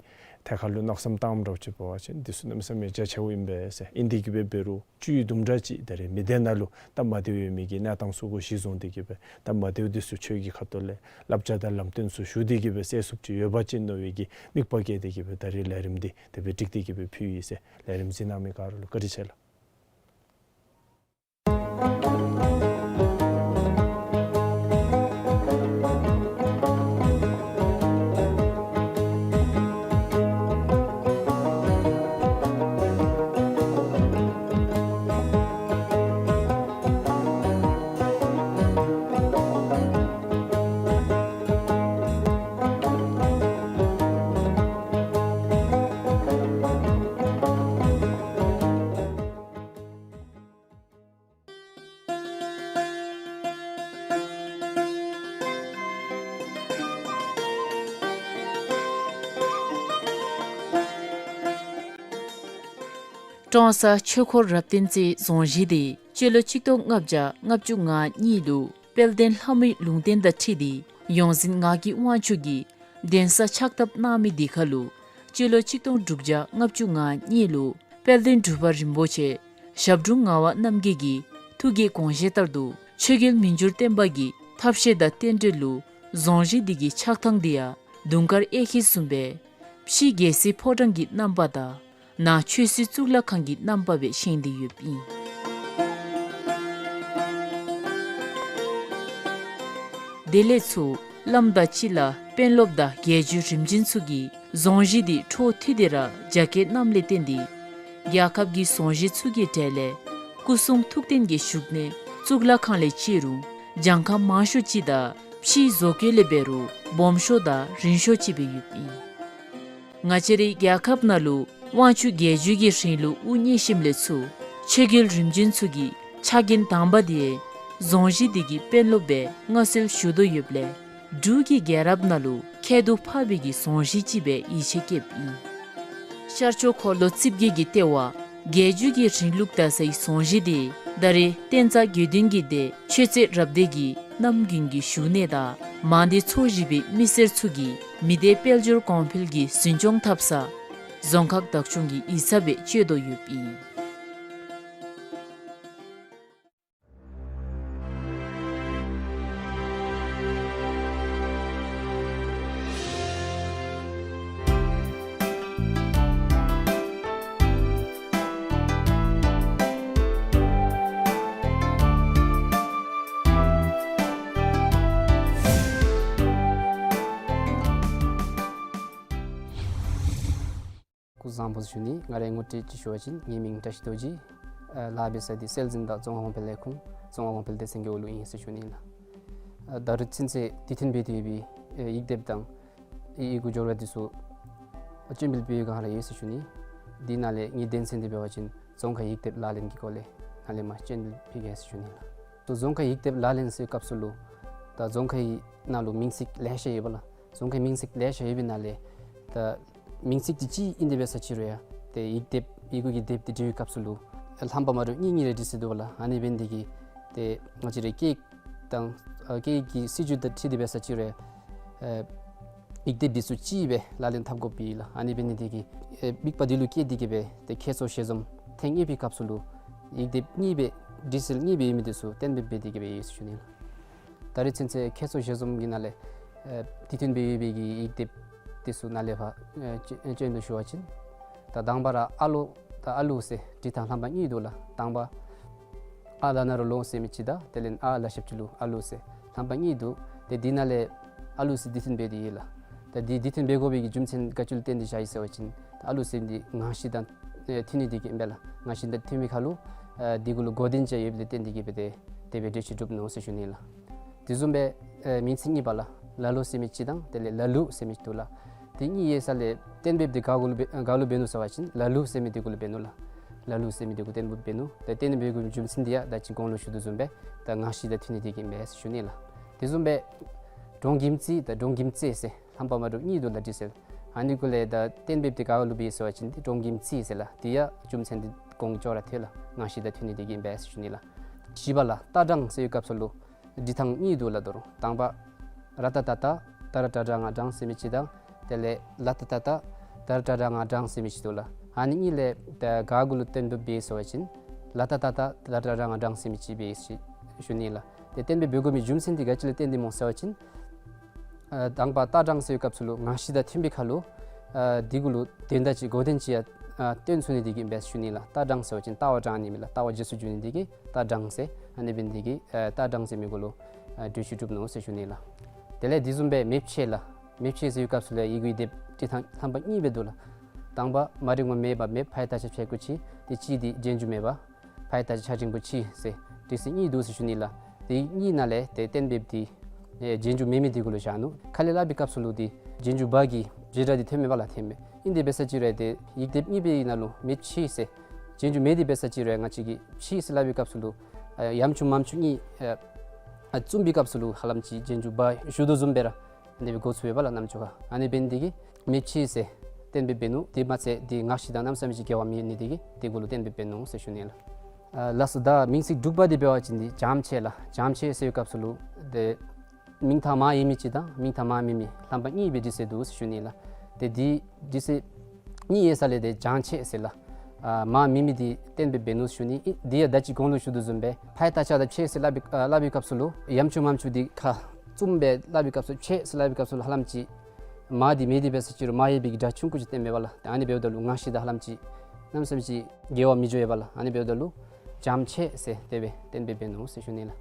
ཐད་ཁར་ལུ་མནོ་བསམ་བཏངམ་འདྲཝ་ཅིག་འབད་བ་ཅིན་འདི་ཚུ་གནམ་མེད་ས་མེད་རྒྱ་ཆེཝ་ཨིན་པས་ཟེར། ཨིན་དེ་གིས་སྦེ་འབད་རུང་བཅུད་དུམ་གྲ་ཅིག་ད་རེས་མི་སྡེ་ནང་ལུ་སྟབས་མ་བདེཝ་ཡོད་མི་གི་གནས་སྟངས་ཚུ་གུ་གཞི་བཟུང་སྟེ་གིས་སྦེ་སྟབས་མ་བདེཝ་འདི་ཚུ་ཆོས་ཀྱི་ཁ་ཐུག་ལས་བསླབ་བྱ་དང་ལམ་སྟོན་ཚུ་ཞུ་སྟེ་གིས་སྦེ་སེལ་ཚུགསཔ་ཅིག་ཡོད་པ་ཅིན་མནོ་བའི་གི་དམིགས་པ་བསྐྱེད་དེ་གིས་སྦེ་ད་རེས་ལས་རིམ་འདི་དེ་སྦེ་སྒྲིག་སྟེ་གིས་སྦེ་ཕུལ་ཡི་ཟེར། ལས་རིམ་གཟིགས་གནང་མི་ག་ར་ལུ་བཀའ་དྲིན་ཆེ་ལགས། ཀྲོང་གསར་ཆོས་འཁོར་རབ་བརྟན་རྩེའི་རྫོང་གཞིས་འདི་སྤྱི་ལོ་ཆིག་སྟོང་ལྔ་བརྒྱ་ལྔ་བཅུ་ང་གཉིས་ལུ་དཔལ་ལྡན་ལྷ་མོའི་ལུང་བསྟན་དང་འཁྲིལ་ཏེ་ཡོངས་འཛིན་ངག་གི་དབང་ཕྱུག་གིས་གདན་ས་ཕྱག་བཏབ་གནང་མི་འདི་ཁར་ལུ་སྤྱི་ལོ་ཆིག་སྟོང་དྲུག་བརྒྱ་ལྔ་བཅུ་ང་གཉིས་ལུ་དཔལ་ལྡན་འབྲུག་པ་རིན་པོ་ཆེ་ཞབས་དྲུང་ངག་དབང་རྣམ་རྒྱལ་གྱི་ཐུགས་ཀྱི་དགོངས་བཞེད་ལྟར་དུ་ཆོས་རྒྱལ་མི་འགྱུར་བརྟན་པ་གི་ཐབས་ཤེས་དང་རྟེན་འབྲེལ་ལུ་རྫོང་གཞིས་འདི་གི་ཆགས་ཐངས་འདི་ཡང་དུང་དཀར་གཡས་འཁྱིལ་བཟུམ་སྦེ་ཕྱི་རྒྱལ་སྲིད་ཕོ་བྲང་གི་རྣམ་པ་དང་ནང་ཆོས་སྲིད་གཙུག་ལག་ཁང་གི་རྣམ་པ་སྦེ་བཞེངས་ཏེ་ཡོདཔ་ཨིན། དེ་ལས་ཚུར་བླམ་དང་སྤྱི་བླ་དཔོན་སློབ་དང་རྒྱལ་བརྒྱུད་རིམ་བྱོན་ཚུ་གིས་རྫོང་གཞིས་འདི་འཕྲོ་མཐུད་དེ་ར་རྒྱ་སྐྱེད་གནངམ་ལས་བརྟེན་ཏེ་རྒྱལ་ཁབ་ཀྱི་རྫོང་གཞིས་ཚུ་གི་གྲས་ལས་སྐུ་གསུང་ཐུགས་རྟེན་གྱི་བཞུགས་གནས་གཙུག་ལག་ཁང་ལས་བརྩི་རུང་གྱངས་ཁ་མང་ཤོས་ཅིག་དང་ཕྱིའི་བཟོ་བཀོད་ལས་འབད་རུང་སྦོམ་ཤོས་དང་རིང་ཤོས་ཅིག་སྦེ་ཡོདཔ་ཨིན། ང་བཅས་རའི་རྒྱལ་ཁབ་ནང་ལུ་དབང་ཕྱུག་རྒྱལ་བརྒྱུད་ཀྱི་རིང་ལུགས་དབུ་བརྙེས་ཞིནམ་ལས་ཚུར་ཆོས་རྒྱལ་རིམ་བྱོན་ཚུ་གི་ཕྱག་འགན་དང་པ་འདི་རྫོང་གཞིས་འདི་གི་དཔོན་སློབ་སྦེ་མངའ་གསོལ་ཞུ་དོ་ཡོདཔ་ལས་འབྲུག་གི་རྒྱལ་རབས་ནང་ལུ་ཁྱད་དུ་འཕགས་པའི་གི་རྫོང་གཞིས་ཅིག་སྦེ་ཡིད་ཆེས་བསྐྱེདཔ་ཨིན། ཤར་ཕྱོགས་འཁོར་ལོ་རྩིབས་བརྒྱད་ཀྱི་ལྟེ་བ་རྒྱལ་བརྒྱུད་ཀྱི་རིང་ལུགས་དར་སའི་རྫོང་གཞིས་འདི་ད་རེས་བསྟན་རྩ་དགེ་འདུན་གྱི་སྡེ་ཆོས་རྩེ་རབ་སྡེ་གི་རྣམ་རྒྱུན་གྱི་བཞུགས་གནས་དང་མང་སྡེ་ཚོ་བཞི་པའི་མི་སེར་ཚུ་གིས་མི་སྡེ་དཔལ་འབྱོར་གོང་འཕེལ་གྱི་འཛིན་སྐྱོང་འཐབ་ས་རྫོང་ཁག་བདག་སྐྱོང་གི་ཡིག་ཚང་སྦེ་སྤྱོད་དོ་ཡོདཔ་ཨིན། སྐུ་གཟུགས་བཟང་པོ་ཟེར་ཞུ་ནི། ང་རའི་ངོ་སྤྲོད་ཅིག་ཞུ་བ་ཅིན་ངེའི་མིང་བཀྲ་ཤིས་རྡོ་རྗེ། ཨ་ལཱ་འབད་ས་འདི་སྲོལ་འཛིན་དང་རྫོང་ཁ་གོང་འཕེལ་ལས་ཁུངས་རྫོང་ཁ་གོང་འཕེལ་སྡེ་ཚན་གྱི་འོག་ལུ་ཨིན་ཟེར་ཞུ་ནི་ལགས། ཨ་ད་རེས་ཚུན་ཚོད་དུས་མཐུན་འབད་དེ་ཡོད་པའི་ཨེ་ཡིག་དེབ་དང་ཡི་གུ་འབྱོར་བ་འདི་ཚུ་སྤྱན་འབུལ་འབད་བའི་སྒང་ར་ཡོད་ཟེར་ཞུ་ནི། དེ་ནང་ལས་ངེའི་དོན་ཚན་འདི་འབད་བ་ཅིན་རྫོང་ཁའི་ཡིག་དེབ་ལག་ལེན་གྱི་སྐོར་ལས་ནཱ་ལས་མར་སྤྱན་འབུལ་འབད་གེ་ཟེར་ཞུ་ནི་ལགས། ཏེ་རྫོང་ཁའི་ཡིག་དེབ་ལག་ལེན་ཟེར་བའི་སྐབས་སུ་ལུ་ད་རྫོང་ཁའི་ནང་ལུ་མིང་ཚིག་ལེ་ཤ་ཡོད་པ་ལགས། རྫོང་ཁའི་མིང་ཚིག་ལེ་ཤ་ཡོད་པའི་ནང་ལས་ད་མིང་ཚིག་འདི་གཅིག་ཨིན་ཏེ་འབད་ས་ཅིག་རུང་ཡང་ཏེ་ཡིག་དེབ་ཡི་གུ་གི་དེབ་འདི་འབྲི་བའི་སྐབས་སུ་ལུ་རྣམ་པ་མ་འདྲཝ་གཉིས་གཉིས་རེ་འབྲི་སྲོལ་འདུག་པ་ལགས། ཨ་ནི་འབད་ནི་དེ་གིས་ཏེ་ང་བཅས་རའི་སྐད་དང་ཨ་སྐད་ཀྱི་སྲིད་བྱུས་དང་འཁྲིལ་ཏེ་འབད་ས་ཅིག་རུང་ཡང་ཨེ་ཡིག་དེབ་འདི་ཚུ་གཅིག་སྦེ་ལག་ལེན་འཐབ་དགོཔ་ཨིན་ལགས། ཨ་ནི་འབད་ནི་དེ་གིས་ཨེ་དམིགས་པ་འདི་ལུ་བསྐྱེད་དེ་གིས་སྦེ་ཏེ་ཁྱད་མཚར་ཞལ་འཛོམས་ཐེངས་གཉིས་པའི་སྐབས་སུ་ལུ་ཡིག་དེབ་གཉིས་སྦེ་འབྲི་སྲོལ་གཉིས་སྦེ་ཡོད་མི་འདི་ཚུ་གཏན་འབེབས་འབད་དེ་གིས་སྦེ་ཡོད་ཟེར་ཞུ་ནི་ལགས། ད་རེས་ཚུན་ཚོད་ཁྱད་མཚར་ཞལ་འཛོམས་ཀྱི་ནང་ལས་ཨེ་དུས་མཐུན་སྦེ་ཡོད་པའི་གི་ཡིག་དེབ་འདི་ཚུ་ནཱ་ལས་ཕར་ཨེ་སྤྱན་སྤྱན་འབུལ་ཞུ་བ་ཅིན་ད་དང་པ་ར་ཨ་ལོ་དང་ཨ་ལུ་ཟེར་འབྲི་ཐངས་རྣམ་པ་གཉིས་འདུག་ལགས། དང་པ་ཨ་ལ་ན་རོ་ལོ་ཟེར་མི་ཅིག་དང་དེ་ལས་ཨ་ལ་ཞབས་ཀྱུ་ལུ་ཨ་ལུ་ཟེར་རྣམ་པ་གཉིས་འདུག། ཏེ་འདི་ནང་ལས་ཨ་ལུ་ཟེར་དུས་མཐུན་འབད་དེ་ཡོད་ལགས། ད་འདི་དུས་མཐུན་འབད་དགོ་པའི་གི་རྒྱུ་མཚན་ག་ཅི་ལུ་བརྟེན་ཏེ་བཞག་ཡི་ཟེར་བ་ཅིན་ད་ཨ་ལུ་ཟེར་འདི་ངག་བཞི་དང་ ཨེ་མཐུན་ནི་འདི་གིས་ཨིན་པས་ལགས། ངར་ཤེས་དང་མཐུན་པའི་ཁར་ལུ་ཨེ་འདི་གུ་ལུ་གོ་དོན་ཅིག་ཡོདཔ་ལས་བརྟེན་འདི་གིས་སྦེ་ཏེ་དེ་སྦེ་འགྲེལ་བཤད་གྲུབ་ནུག་ཟེར་ཞུ་ནི་ལགས། དེ་བཟུམ་སྦེ་ཨེ་མིང་ཚིག་གཉིས་པ་ལགས། ལ་ལུ་ཟེར་མི་ཅིག་དང་དེ་ལས་ལ་ལུ་ཟེར་མི་ཅིག་འདུག་ལགས། དེ་གཉིས་ཡོད་ས་ལས་གཏན་འབེབས་འདི་ག་གུ་ལུ་འབད་ག་ལུ་འབད་ནུག་ཟེར་བ་ཅིན་ལ་ལུ་ཟེར་མི་འདི་གུ་ལུ་འབད་ནུག་ལགས། ལ་ལུ་ཟེར་མི་འདི་གུ་གཏན་འབེབས་འབད་ནུག། ཏེ་གཏན་འབེབས་ཀྱི་རྒྱུ་མཚན་འདི་ཡང་ད་ཅི་གོང་ལུ་ཞུ་དོ་བཟུམ་སྦེ་ད་ངར་ཤེས་དང་མཐུན་ནི་འདི་གིས་ཨིན་པས་ཟེར་ཞུ་ནི་ལགས། དེ་བཟུམ་སྦེ་འབྲོང་གིམ་རྩེ་དང་འབྲོང་གིམ་རྩེ་ཟེར་ལྷམ་པ་མ་འདྲཝ་གཉིས་འདུག་ལགས་འདི་ཟེར། ཨ་ནི་གུ་ལས་ད་གཏན་འབེབས་འདི་ག་གུ་ལུ་འབད་ཟེར་བ་ཅིན་འདི་འབྲོང་གིམ་རྩེ་ཟེར་ལགས། འདི་ཡང་རྒྱུ་མཚན་འདི་གོང་ཅོག་ར་འཐད་ལགས། ངར་ཤེས་དང་མཐུན་ནི་འདི་གིས་ཨིན་པས་ཟེར་ཞུ་ནི་ལགས། བཞི་པ་ལགས། རྟ་འབྲང་ཟེར་བའི་སྐབས་སུ་ལུ་འབྲི་ཐངས་གཉིས་འདུག་ལགས། ད་རུང་དང་པ་ར་ཏ་བཏགས་རྟ་ད་ར་ཏ་བཏགས་ར་ང་འབྲང་ཟེར་མི་ཅིག་དང་དེ་ལས་ལ་ཏ་བཏགས་ལྟ་ད་ར་ཏ་བཏགས་ལྟ་ང་འབྲང་ཟེར་མི་ཅིག་འདུག་ལགས། ཨ་ནི་གཉིས་ལས་ད་ག་གུ་ལུ་གཏན་འབེབས་འབད་ཟེར་བ་ཅིན་ལ་ཏ་བཏགས་ལྟ་ད་ར་ཏ་བཏགས་ལྟ་ང་འབྲང་ཟེར་མི་ཅིག་འབད་ཟེར་ཞུ་ནི་ལགས། ཏེ་གཏན་འབེབས་འབད་དགོ་མི་རྒྱུ་མཚན་འདི་ག་ཅི་ལས་བརྟེན་ཏེ་སྨོ་ཟེར་བ་ཅིན་ཨ་དང་པ་རྟ་འབྲང་ཟེར་བའི་སྐབས་སུ་ལུ་ངར་ཤེས་དང་མཐུན་པའི་ཁར་ལུ་ཨ་འདི་གུ་ལུ་དོན་དག་ཅིག་གོ་དོན་ཅིག་ཡང་ཨ་སྟོན་ཚུགས་ནི་འདི་གིས་ཨིན་པས་ཟེར་ཞུ་ནི་ལགས། རྟ་འབྲང་ཟེར་བ་ཅིན་ལྟ་བ་འབྲང་ནི་མས་ལགས། ལྟ་བ་རྗེས་སུ་འཇུག་ནི་འདི་གིས་རྟ་འབྲང་ཟེར། ཨ་ནི་འབད་ནི་འདི་གིས་ཨ་རྟ་འབྲང་ཟེར་མི་གུ་ལུ་ཨ་འགྲེལ་བཤད་གྲུབ་ནུག་ཟེར་ཞུ་ནི་ལགས། དེ་ལས་དེ་བཟུམ་སྦེ་མེ་ཕྱེད་ལགས། མེ་ཕྱེད་ཟེར་བའི་སྐབས་སུ་ལུ་ཡང་ཡི་གུའི་སྡེབ་འབྲི་ཐངས་ལྷམ་པ་གཉིས་སྦེ་འདུག་ལགས། དང་པ་མ་རིག་པ་མེད་པ་མེ་ཕའི་རྟགས་ཆ་ཕྱེད་ཀྱི་ཕྱེད། དེ་ཕྱེད་འདི་རྗེས་འཇུག་མེད་པ། ཕའི་རྟགས་ཆ་ཆ་འགྲེང་བུ་ཕྱེད་ཟེར་འབྲི་ས་གཉིས་འདུག་ཟེར་ཞུ་ནི་ལགས། དེ་གཉིས་ནང་ལས་ཏེ་གཏན་འབེབས་འདི་ཨེ་རྗེས་འཇུག་མེད་མི་འདི་གུ་ལུ་བཞག་ནུག། ཁ་ལས་སླབ་པའི་སྐབས་སུ་ལུ་འདི་རྗེས་འཇུག་བ་གི་བྱེད་སྒྲ་འདི་ཐོནམ་མས་པ་ལགས། ཐོནམ་མས། ཨིན་དེ་འབད་ས་ཅིག་རུང་ཡང་ཏེ་ཡིག་སྡེབ་གཉིས་པའི་ནང་ལུ་མེ་ཕྱེད་ཟེར་རྗེས་འཇུག་མེད་དེ་འབད་ས་ཅིག་རུང་ཡང་ང་བཅས་ཀྱིས་ཕྱེད་ཟེར་སླབ་པའི་སྐབས་སུ་ལུ་ཨ་ཡམ་ཆུང་མམ་ཆུང་གཉིས་ཨ་ཨ་བརྩམ་པའི་སྐབས་སུ་ལུ་ཧ་ལམ་ཅིག་རྗེས་འཇུག་བ་ཞུ་དོ་བཟུམ་སྦེ་ར་ཨ་ནི་སྦེ་གོ་ཚུགས་པས་པ་ལགས་རྣམ་ཅོ་ཁར། ཨ་ནི་འབད་ནི་འདི་གིས་མེ་ཕྱེད་ཟེར་གཏན་འབེབས་འབད་ནུག། དེ་མ་ཚད་འདི་ངར་ཤེས་དང་གནམ་མེད་ས་མེད་ཅིག་འགལ་བ་མེད་ནི་འདི་གིས་འདི་གུ་ལུ་གཏན་འབེབས་འབད་ནུག་ཟེར་ཞུ་ནི་ལགས། ཨ་ལགས་སོ། ད་མིང་ཚིག་དྲུག་པ་འདི་འབད་བ་ཅིན་འདི་བྱམས་ཆེ་ལགས། བྱམས་ཆེ་ཟེར་བའི་སྐབས་སུ་ལུ་ཏེ་མིང་མཐའ་མ་ཡོད་མི་ཅིག་དང་མིང་མཐའ་མ་མེད་མི་ལྷམ་པ་གཉིས་སྦེ་འབྲི་ས་འདུག་ཟེར་ཞུ་ནི་ལགས། ཏེ་འདི་འབྲི་ས་གཉིས་ཡོད་ས་ལས་ཏེ་བྱང་ཆེ་ཟེར་ལགས། ཨ་མ་མེད་མི་འདི་གཏན་འབེབས་འབད་ནུག་ཟེར་ཞུ་ནི། འདི་ཡང་ད་ཅི་གོང་ལུ་ཞུ་དོ་བཟུམ་སྦེ་ཕའི་རྟགས་ཆ་དང་ཕྱེད་ཟེར་སླབ་པའི་ཨ་སླབ་པའི་སྐབས་སུ་ལུ་ཡམ་ཆུང་མམ་ཆུང་འདི་ཁ་བཙུམ་སྦེ་སླབ་པའི་སྐབས་སུ་ཕྱེད་ཟེར་སླབ་པའི་སྐབས་སུ་ལུ་ཧ་ལམ་ཅིག་མ་འདི་མེད་དེ་འབད་ས་ཅིག་རུང་མ་ཡོད་པའི་གི་སྒྲ་ཆུང་ཀུ་ཅིག་སྟོནམ་མས་པ་ལགས། ཨ་ནི་འབདཝ་ད་ལུ་ངར་ཤེས་དང་ཧ་ལམ་ཅིག་གནམ་མེད་ས་མེད་ཅིག་འགལ་བ་མི་འགྱོ་བས་པ་ལགས། ཨ་ནི་འབདཝ་ད་ལུ་བྱམས་ཆེ་ཟེར་དེ་སྦེ་གཏན་འབེབས་འབད་ནུག་ཟེར་ཞུ་ནི་ལགས།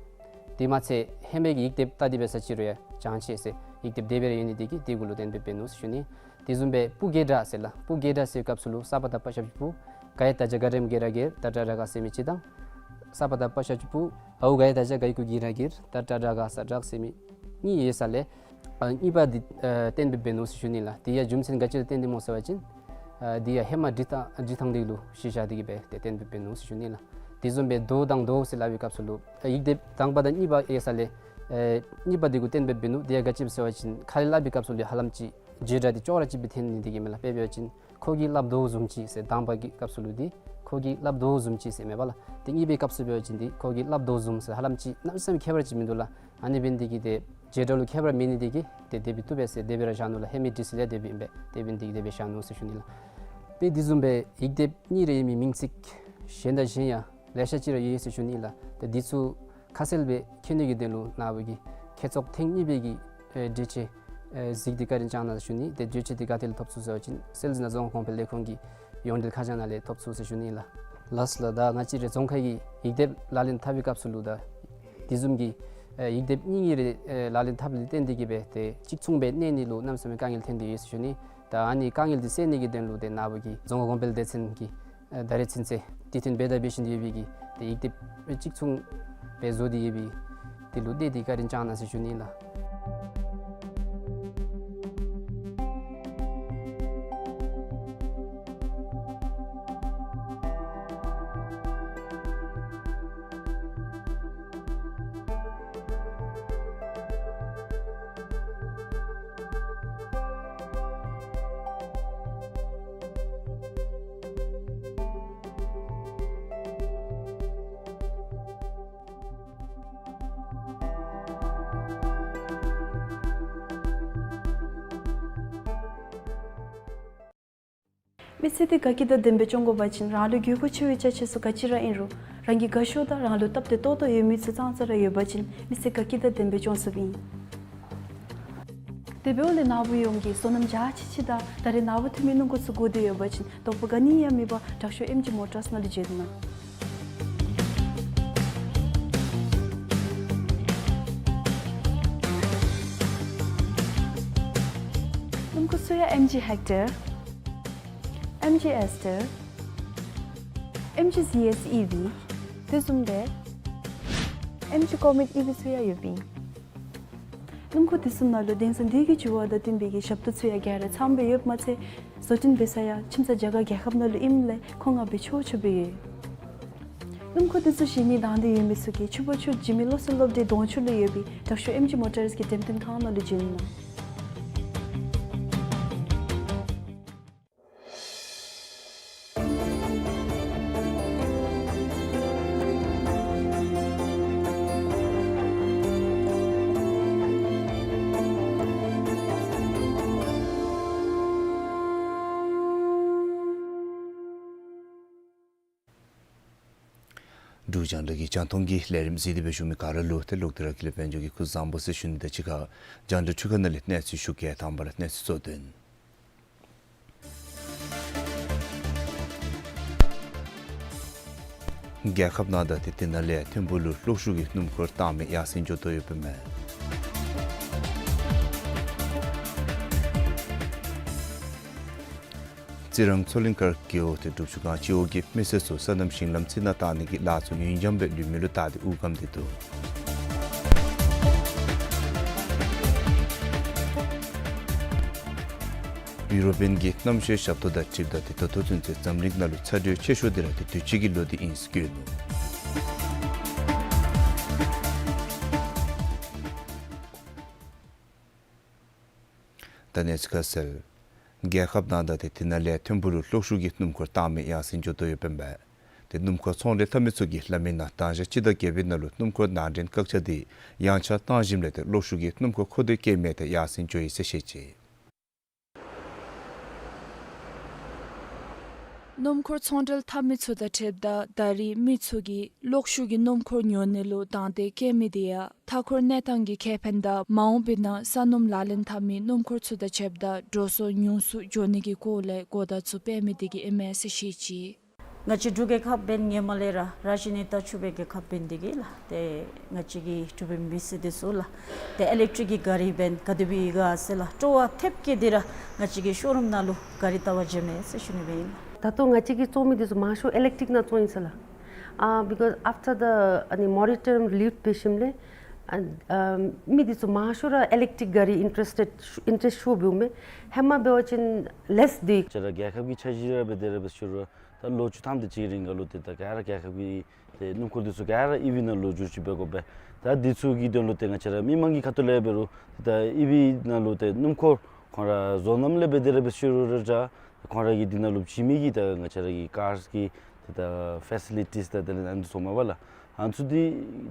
དེ་མ་ཚད་ཧེ་མའི་གི་ཡིག་སྡེབ་བལྟ་སྟེ་འབད་ས་ཅིག་རུང་ཡང་བྱང་ཆེ་ཟེར་ཡིག་སྡེབ་དེ་སྦེ་ར་ཡོད་ནི་འདི་གིས་འདི་གུ་ལུ་གཏན་འབེབས་འབད་ནུག་ཟེར་ཞུ་ནི། དེ་བཟུམ་སྦེ་སྤུ་རྒྱལ་དྲགས་ཟེར་ལགས། སྤུ་རྒྱལ་དྲགས་ཟེར་བའི་སྐབས་སུ་ལུ་ས་པ་བཏགས་སྤ་ཞབས་ཀྱུ་སྤུ། ག་ཡ་བཏགས་གྱ་ག་རེ་མ་གྱི་ར་གྱེར་ད་དྲག་ར་ག་ཟེར་མི་ཅིག་དང་། ས་པ་བཏགས་སྤ་ཞབས་ཀྱུ་སྤུ། འ་འོག་ག་ཡ་བཏགས་སྦྱ་ག་ཡ་གུ་གྱི་ར་གྱེར་ད་དྲག་ར་ག་ས་དྲག་ཟེར་མི་གཉིས་ཡོད་ས་ལས་ཨ་གཉིས་པ་འདི་ཨ་གཏན་འབེབས་འབད་ནུག་ཟེར་ཞུ་ནི་ལགས། དེ་ཡང་རྒྱུ་མཚན་ག་ཅི་ལུ་བརྟེན་ཏེ་སྨོ་ཟེར་བ་ཅིན་ཨ་འདི་ཡང་ཧེ་མ་འབྲི་ཐངས་འབྲི་ཐངས་འདི་ལུ་གཞི་བཞག་སྟེ་གིས་སྦེ་ཏེ་གཏན་འབེབས་འབད་ནུག་ཟེར་ཞུ་ནི་ལགས། དེ་བཟུམ་སྦེ་དོ་དང་དོ་ཟེར་སླབ་པའི་སྐབས་སུ་ལུ་ཨ་ཡིག་སྡེབ་དང་པ་དང་གཉིས་པ་ཡོད་ས་ལས་ཨ་གཉིས་པ་འདི་གུ་གཏན་འབེབས་འབད་ནུག། དེ་ཡང་ག་ཅི་སྦེ་ཟེར་བ་ཅིན་ཁ་ལས་སླབ་པའི་སྐབས་སུ་ལུ་ཧ་ལམ་ཅིག་བྱེད་སྒྲ་འདི་ཅོག་ར་གཅིག་སྦེ་འཐོན་ནི་འདི་གིས་མས་ལགས། དཔེ་འབད་བ་ཅིན་ཁོ་གིས་སླབ་དོ་བཟུམ་ཅིག་ཟེར་དང་པ་གི་སྐབས་སུ་ལུ་འདི་ཁོ་གིས་སླབ་དོ་བཟུམ་ཅིག་ཟེར་མས་པ་ལགས། ཏེ་གཉིས་པའི་སྐབས་སུ་འབད་བ་ཅིན་འདི་ཁོ་གིས་སླབ་དོ་བཟུམ་ཟེར་ཧ་ལམ་ཅིག་གནམ་མེད་ས་མེད་ཁྱད་པར་ཅིག་མིན་འདུག་ལགས། ཨ་ནི་འབད་ནི་འདི་གིས་ཏེ་བྱེད་སྒྲ་ལུ་ཁྱད་པར་མེད་ནི་འདི་གིས་ཏེ་དེ་སྦེ་བཏུབ་པས་ཟེར་དེ་སྦེ་ར་བཞག་ནུག་ལགས། ཧེ་མའི་འབྲི་ས་ལས་དེ་སྦེ་ཨིན་པས། དེ་འབད་ནི་འདི་གིས་དེ་སྦེ་བཞག་ནུག་ཟེར་ཞུ་ནི་ལགས། དཔེ་དེ་བཟུམ་སྦེ་ཡིག་སྡེབ་གཉིས་རེ་ཡོད་མི་མིང་ཚིག་གཞན་དང་གཞན་ཡང་ལེ་ཤ་ཅིག་ར་ཡོད་ཟེར་ཞུ་ནི་ལགས། ཏེ་འདི་ཚུ་ཁ་གསལ་སྦེ་མཁྱེན་ནི་གི་དོན་ལུ་ནཱ་བུ་གིས་ཁྱད་ཚོགས་ཐེངས་གཉིས་པའི་གི་ཨེ་འགྲེལ་བྱེད་ཨེ་གཟིགས་ཏེ་བཀའ་དྲིན་བསྐྱང་གནང་ཟེར་ཞུ་ནི། ཏེ་འགྲེལ་བྱེད་འདི་ག་ཏེ་ལས་ཐོབ་ཚུགས་ཟེར་བ་ཅིན་སིལ་འཛིན་རྫོང་ཁ་གོང་འཕེལ་ལས་ཁུངས་ཀྱི་ཡོངས་འབྲེལ་ཁ་བྱང་ནང་ལས་ཐོབ་ཚུགས་ཟེར་ཞུ་ནི་ལགས། ལགས་སོ་ལགས། ད་ང་བཅས་རའི་རྫོང་ཁའི་ཡིག་སྡེབ་ལག་ལེན་འཐབ་པའི་སྐབས་སུ་ལུ་ད་དེ་བཟུམ་གྱི་ཨེ་ཡིག་སྡེབ་གཉིས་གཉིས་རེ་ཨེ་ལག་ལེན་འཐབ་ལས་བརྟེན་ཏེ་གིས་སྦེ་ཏེ་གཅིག་མཚུངས་སྦེ་གནས་ནི་ལུ་གནམ་མེད་ས་མེད་དཀའ་ངལ་ཐོན་ཏེ་ཡོད་ཟེར་ཞུ་ནི། ད་ཨ་ནི་དཀའ་ངལ་འདི་སེལ་ནི་གི་དོན་ལུ་ཏེ་ནཱ་བུ་གིས་རྫོང་ཁ་གོང་འཕེལ་སྡེ་ཚན་གྱི་ཨེ་ད་རེས་ཚུན་ཚོད་དུས་མཐུན་འབད་དང་འབད་བཞིན་དུ་ཡོད་པའི་གི་ཏེ་ཡིག་སྡེབ་གཅིག་མཚུངས་སྦེ་བཟོ་སྟེ་ཡོད་པའི་གི་དེ་ལུ་བརྟེན་ཏེ་བཀའ་དྲིན་བསྐྱང་གནང་ཟེར་ཞུ་ནི་ལགས། མི་ཚེ་འདི་དགའ་སྐྱིད་དང་ལྡནམ་སྦེ་སྐྱོང་དགོ་པ་ཅིན་རང་ལུ་དགོས་མཁོ་ཆེ་བའི་ཅ་ཆས་ཚུ་ག་ཅི་ར་ཨིན་རུང་རང་གིས་དགའ་ཤོས་དང་རང་ལུ་སྟབས་བདེ་ཏོག་ཏོ་ཡོད་མི་ཚུ་ཙང་ཙ་ར་ཡོད་པ་ཅིན་མི་ཚེ་དགའ་སྐྱིད་དང་ལྡནམ་སྦེ་སྐྱོང་ཚུགསཔ་ཨིན། དེ་འབདཝ་ལས་ནཱ་བུ་ཡོངས་ཀྱིས་བསོད་ནམས་རྒྱ་ཆེ་ཆེ་དང་ད་རེས་ནཱ་བུ་འཐུས་མི་གནང་དགོ་ཚུལ་གོ་སྟེ་ཡོད་པ་ཅིན་དོགས་པ་ག་ནི་ཡང་མེད་པར་དྲག་ཤོས་ཨེམ་ཇི་མོ་ཊརསི་ནང་ལུ་བརྗེ་དོ་གནང་། སྣུམ་འཁོར་ཚུ་ཡང་ཨེམ་ཇི་ཧེག་ཊར། ཨེམ་ཇི་ཨེས་ཊར། ཨེམ་ཇི་ཟི་ཨེསི་ཨི་ཝི་དེ་བཟུམ་སྦེ་ཨེམ་ཇི་ཀོ་མེཊ་ཨི་ཝི་ཚུ་ཡང་ཡོདཔ་ཨིན། སྣུམ་འཁོར་དེ་ཚུ་ནང་ལུ་དེང་སང་འདི་གི་འགྱུར་བ་དང་བསྟུན་པའི་གི་ཞབས་ཏོག་ཚུ་ཡང་ག་ར་ཚངམ་སྦེ་ཡོདཔ་མ་ཚད་བཟོ་སྐྲུན་འབད་ས་ཡང་ཁྱིམ་ཚང་རྒྱ་གར་རྒྱལ་ཁབ་ནང་ལུ་ཨིནམ་ལས་མཁོ་མངགས་འབད་ཆོག་ཆོགཔ་སྦེ་ཡོད། སྣུམ་འཁོར་དེ་ཚུ་བཞེས་ནི་དང་འདོད་ཡོད་མི་ཚུ་གིས་ཕྱུག་པོ་ཆུ་འཇིགས་མེད་བློ་གསལ་སློབ་གྲྭའི་གདོང་ཕྱོགས་ལུ་ཡོད་པའི་དྲག་ཤོས་ཨེམ་ཇི་མོ་ཊརསི་གི་འགྲེམས་སྟོན་ཁང་ནང་ལུ་བྱོན་གནང་། འབྲུག་རྒྱང་བསྒྲགས་ཀྱི་རྒྱང་མཐོང་གི་ལས་རིམ་གཟིགས་ཏེ་སྦེ་བཞུགས་མི་ག་ར་ལུ་ཏེ་ལོག་སྟེ་ར་ཀུན་ལེགས་དཔལ་འབྱོར་གྱི་སྐུ་གཟུགས་བཟང་པོ་ཟེར་ཞུ་ནི་དང་གཅིག་ཁར་རྒྱང་བསྒྲགས་འཕྲུལ་ཁང་ནང་ལས་གནས་ཚུལ་ཞུ་གེ། དང་པ་ར་གནས་ཚུལ་གཙོ་དོན། རྒྱལ་ཁབ་ནང་དང་ཏེ་དེ་ནང་ལས་ཐིམ་ཕུག་ལུ་གློག་ཤུགས་ཀྱི་སྣུམ་འཁོར་བཏང་མི་ཡར་སེང་འགྱོ་དོ་ཡོདཔ་ཨིན་མས། རྩི་རང་མཚོ་གླིང་དཀར་རྒེད་འོག་ཏེ་འབྲུག་ཆུ་སྒང་སྤྱི་འོག་གི་མི་སེར་ཚུ་སོ་ནམ་ཞིང་ལམ་རྩི་ནག་བཏང་ནི་གི་ལཱ་ཚུ་ཡུན་འགྱངས་སྦེ་ལུས་མི་ལུ་བཏགས་ཏེ་དབུགས་སྐམ་སྟེ་འདུག། ཡུ་རོ་པིའན་གྱི་གནམ་གཤིས་ཞབས་ཏོག་དང་འཁྲིལཝ་ད་ཏེ་ད་ལྟོ་ཚུན་ཚོད་འཛམ་གླིང་ནང་ལུ་ཚ་དྲོད་ཆེ་ཤོས་འདི་ར་ཏེ་དུས་ཅི་གི་ལོ་འདི་ཨིན་ཟེར་བཀོད་ནུག། ད་གནས་ཚུལ་ཁ་གསལ། རྒྱལ་ཁབ་ནང་དང་ཏེ་དེ་ནང་ལས་ཐིམ་ཕུག་ལུ་གློག་ཤུགས་ཀྱི་སྣུམ་འཁོར་བཏང་མི་ཡར་སེང་འགྱོ་དོ་ཡོདཔ་ཨིན་པས། ཏེ་སྣུམ་འཁོར་ཚོང་འབྲེལ་འཐབ་མི་ཚུ་གིས་སླབ་མིའི་ནང་ད་ཞག་སྤྱི་ཟླ་བརྒྱད་པའི་ནང་ལུ་སྣུམ་འཁོར་ནང་འདྲེན་བཀག་ཆ་འདི་ཡངས་ཆག་བཏང་ཞིནམ་ལས་ཏེ་གློག་ཤུགས་ཀྱི་སྣུམ་འཁོར་མཁོ་འདོད་བསྐྱེད་མི་ཡང་ཏེ་ཡར་སེང་འགྱོ་ཡི་ཟེར་བཤད་ཅི། སྣུམ་འཁོར་ཚོང་འབྲེལ་འཐབ་མི་ཚུ་དང་འཁྲིལཝ་ད་ད་རེས་མི་ཚུ་གིས་གློག་ཤུགས་ཀྱི་སྣུམ་འཁོར་ཉོ་ནི་ལུ་དང་འདོད་བསྐྱེད་མི་འདི་ཡང་མཐའ་འཁོར་གནས་སྟངས་ཀྱི་ཁེ་ཕན་དང་མ་འོངས་པའི་ནང་ས་སྣུམ་ལག་ལེན་འཐབ་མི་སྣུམ་འཁོར་ཚུ་དང་ཕྱདཔ་ད་འགྲོ་སོང་ཉུང་སུ་འགྱོ་ནི་གི་སྐོར་ལས་གོ་བརྡ་ཚུ་སྤེལ་མི་འདི་གིས་ཨིན་མས་ཟེར་བཤད་ཅི། ང་བཅས་འབྲུག་རྒྱལ་ཁབ་འབདན་ཧེ་མ་ལས་ར་ར་ཤི་ནི་ད་ཕྱུག་པའི་རྒྱལ་ཁབ་འབད་ནི་འདི་གིས་ལགས། ཏེ་ང་བཅས་ཀྱི་འབྲུག་པའི་མི་སེར་འདི་ཚུ་ལགས། ཏེ་ཨི་ལེག་ཊིག་གི་ག་རི་འབདན་ག་དེ་སྦེ་ཡོད་ག་ཟེར་ལགས། སྤྲོ་བ་ཐེབས་བསྐྱེད་དེ་ར་ང་བཅས་ཀྱི་ཤོ་རུམ་ནང་ལུ་ག་རི་བལྟ་བར་འགྱོཝ་མས་ཟེར་ཞུ་ནི་སྦེ་ཨིན་ལགས། ད་ལྟོ་ང་བཅས་ཀྱིས་བཙོང་མི་འདི་ཚུ་མང་ཤོས་ཨི་ལེག་ཊིག་ནང་བཙོང་ཡི་ཟེར་ལགས། ཨ་because after the ཨ་ནི་མོ་ར་ཊོ་རི་ཡམ་ལིཕཊ་འབད་ཞིནམ་ལས་ཨ་ཨ་མི་འདི་ཚུ་མང་ཤོས་ར་ཨི་ལེག་ཊིག་ག་རི་ཨིན་ཊེ་རེསི་ཊེཌ་ཨིན་ཊེ་རེསཊ་ཤོར་འོངམ་མས། ཧེ་མ་འབད་བ་ཅིན་ལེསི་འདི། ང་བཅས་ར་རྒྱལ་ཁབ་ཀྱི་འཆར་གཞི་ར་འབད་དེ་ར་འབད་ཞུ་རུང་ད་ལོ་བཅུ་ཐམ་དེ་ཅིག་རིང་ག་ལུ་ཏེ་ད་ག་ར་རྒྱལ་ཁབ་ཀྱི་ཏེ་སྣུམ་འཁོར་འདི་ཚུ་ག་ར་ཨི་ཝི་ནང་ལུ་བསྒྱུར་བཅོས་འབད་དགོ་པས། ད་འདི་ཚུ་གི་དོན་ལུ་ཏེ་ང་བཅས་ར་མི་མང་གི་ཁ་ཐུག་ལས་འབད་རུང་ཏེ་ད་ཨི་ཝི་ནང་ལུ་ཏེ་སྣུམ་འཁོར་ཁོང་ར་བཟོ་ནམ་ལས་འབད་དེ་ར་འབད་ཞུ་རུང་ར་ཁོང་ར་གིས་འདི་ནང་ལུ་བྱིན་མི་གི་ད་ང་བཅས་ར་གི་ཀརསི་གི་ཏེ་ད་ཕེ་སི་ལི་ཊིསི་ད་དེ་ལས་ཨ་ནི་ཚུ་མས་པ་ལགས། ཨ་ནི་ཚུ་འདི་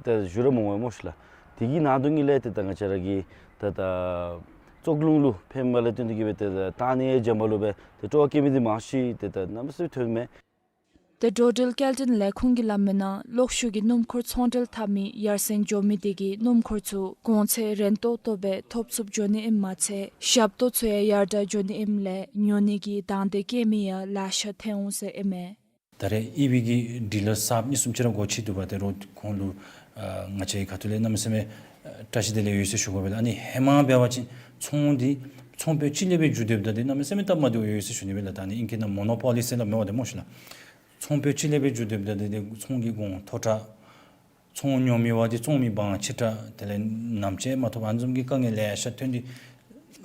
ད་ཞུ་ར་མ་འོང་པས་སྨོ་ཤིག་ལགས། དེ་གི་ནང་དོན་གྱི་ལས་ཏེ་ད་ང་བཅས་ར་གི་ད་ད་བཙོག་རླུང་ལུ་ཕན་པ་ལས་བརྟེན་ཏེ་གིས་སྦེ་ཏེ་ད་བཏང་ནི་འགྱངས་པ་ལུ་སྦེ་ཏེ་སྤྲོ་བ་བསྐྱེད་མི་འདི་མང་ཤོས་ཏེ་ད་གནམ་མེད་ས་མེད་ཐོན་མས། ཏེ་འགྲོ་འགྲུལ་སྐྱེལ་འདྲེན་ལས་ཁུངས་ཀྱིས་སླབ་མིའི་ནང་གློག་ཤུགས་ཀྱི་སྣུམ་འཁོར་ཚོང་འབྲེལ་འཐབ་མི་ཡར་སེང་འགྱོ་མི་དེ་གིས་སྣུམ་འཁོར་ཚུ་གོང་ཚད་རན་ཏོག་ཏོ་སྦེ་ཐོབ་ཚུགསཔ་འགྱོ་ནི་ཨིནམ་མ་ཚད་ཞབས་ཏོག་ཚུ་ཡང་ཡར་དྲག་འགྱོ་ནི་ཨིནམ་ལས་ཉོ་ནི་གི་དང་འདོད་བསྐྱེད་མི་ཡང་ལེ་ཤ་ཐོན་འོང་ཟེར་ཨིན་མས། ད་རེས་ཨི་ཝི་གི་ཌི་ལར་གསརཔ་གཉིས་གསུམ་ཅིག་ར་སྒོ་ཕྱེ་འདུག་པ། ད་རུང་ཁོང་ལུ་ཨ་ང་བཅས་ཁ་ཐུག་ལས་གནམ་མེད་ས་མེད་ཨ་བཀྲ་ཤིས་བདེ་ལེགས་ཡོད་ཟེར་ཞུ་དགོ་པས་ལགས། ཨ་ནི་ཧེ་མ་འབད་བ་ཅིན་ཚོང་འདི་ཚོང་དཔོན་གཅིག་ལས་སྦེ་བསྒྱུར་སྡོདཔ་ད་འདི་གནམ་མེད་ས་མེད་སྟབས་མ་བདེཝ་ཡོད་ཟེར་ཞུ་ནི་སྦེ་ལགས། ད་ཨ་ནི་ཨིང་སྐད་ནང་མོ་ནོ་པོ་ལི་ཟེར་སླབ་མས་པ་ཏེ་སྨོ་ཤིག་ལགས། ཚོང་དཔོན་གཅིག་ལས་སྦེ་བསྒྱུར་སྡོདཔ་ད་འདི་འདི་ཚོང་གི་གོང་མཐོ་དྲགས། ཚོང་ཉོ་མི་བ་འདི་བཙོང་མི་དབང་ཆེ་དྲགས། དེ་ལས་ནམ་དཔྱད་མ་ཐོབ་ཨ་ནི་བཟུམ་གྱི་དཀའ་ངལ་ལེ་ཤ་ཐོན་ཏེ་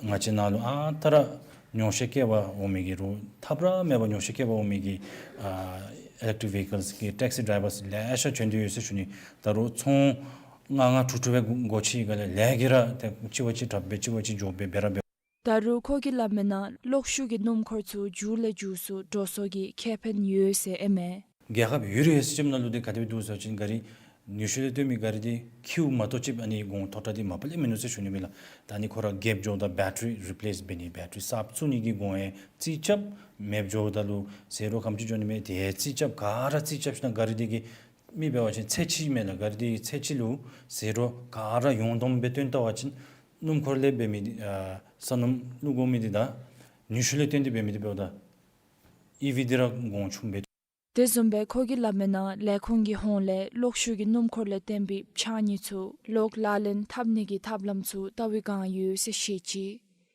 ང་བཅས་ནང་ལུ་ཨ་རྟག་ར་ཉོགས་བཤད་བཀོད་པར་འོང་མི་གི་རུང་ཐབས་ར་མེད་པར་ཉོགས་བཤད་བཀོད་པར་འོང་མི་གི་ཨ་ཨི་ལེག་ཊིག་བི་ཧི་ཀལསི་གི་ཊེག་སི་ཌི་རའི་བརསི་ལེ་ཤ་བྱོན་ཏེ་ཡོད་ཟེར་ཞུ་ནི། ད་རུང་ཚོང་ལྔ་ལྔ་དྲུག་དྲུག་སྦེ་སྒོ་ཕྱེ་ག་ལས་ལས་ཀྱི་ར་ཏེ་གཅིག་བ་གཅིག་དྲག་སྦེ་གཅིག་བ་གཅིག་མགྱོགས་སྦེ་འབད་ར་འབད། ད་རུང་ཁོ་གིས་སླབ་མིའི་ནང་གློག་ཤུགས་ཀྱི་སྣུམ་འཁོར་ཚུ་མགྱོགས་ལས་མགྱོགས་སུ་འགྲོ་སོང་གི་ཁེ་ཕན་ཡོད་ཟེར་ཨིན་མས། རྒྱལ་ཁབ་ཡུལ་ཡུལ་ཅིག་ནང་ལུ་འདི་ག་དེ་སྦེ་འདུག་ཟེར་བ་ཅིན་ག་རི་ནུས་ཤུགས་ལས་བཏོན་མི་ག་རི་འདི་ཁྱེའུ་མ་གཏོགས་ཅིག་ཨ་ནི་གོང་མཐོ་དྲགས་འདི་མ་པ་ལས་མིན་ནུག་ཟེར་ཞུ་ནི་མས་ལགས། ད་ཨ་ནི་ཁོ་ར་རྒསཔ་འགྱོཝ་ད་བེ་ཊ་རི་རི་པི་ལེསི་འབད་ནི་བེ་ཊ་རི་གསརཔ་བཙུགས་ནི་གི་གོང་ཡང་རྩིས་རྐྱབ་མེདཔ་འགྱོཝ་ད་ལུ་ཟེ་རོ་ག་དེམ་ཅིག་འགྱོ་ནི་མས། དེ་རྩིས་རྐྱབ་ག་ར་རྩིས་རྐྱབ་ཞིནམ་ག་རི་འདི་གི་མི་འབད་བ་ཅིན་ཚད་ཅིག་མས་ལགས། ག་རི་འདི་ཚད་ཅིག་ལུ་ཟེ་རོ་ག་ར་ཡོངས་བསྡོམས་སྦེ་བཏོན་བལྟ་བ་ཅིན་སྣུམ་འཁོར་ལས་འབད་མི་འདི་ཨ་ས་སྣུམ་བླུག་དགོ་མི་འདི་དང་ནུས་ཤུགས་ལས་བཏོན་ཏེ་འབད་མི་འདི་འབདཝ་ད་ཨི་ཝི་འདི་ར་གོང་ཆུངམ་སྦེ། དེ་བཟུམ་སྦེ་ཁོ་གིས་སླབ་མིའི་ནང་ལས་ཁུངས་ཀྱི་ཧོངས་ལས་གློག་ཤུགས་ཀྱི་སྣུམ་འཁོར་ལས་བཏོན་པའི་ཕྱགས་སྙིགས་ཚུ་གློག་ལག་ལེན་འཐབ་ནི་གི་ཐབས་ལམ་ཚུ་བལྟ་བའི་བསྒང་ཡོད་ཟེར་བཤད་ཅི།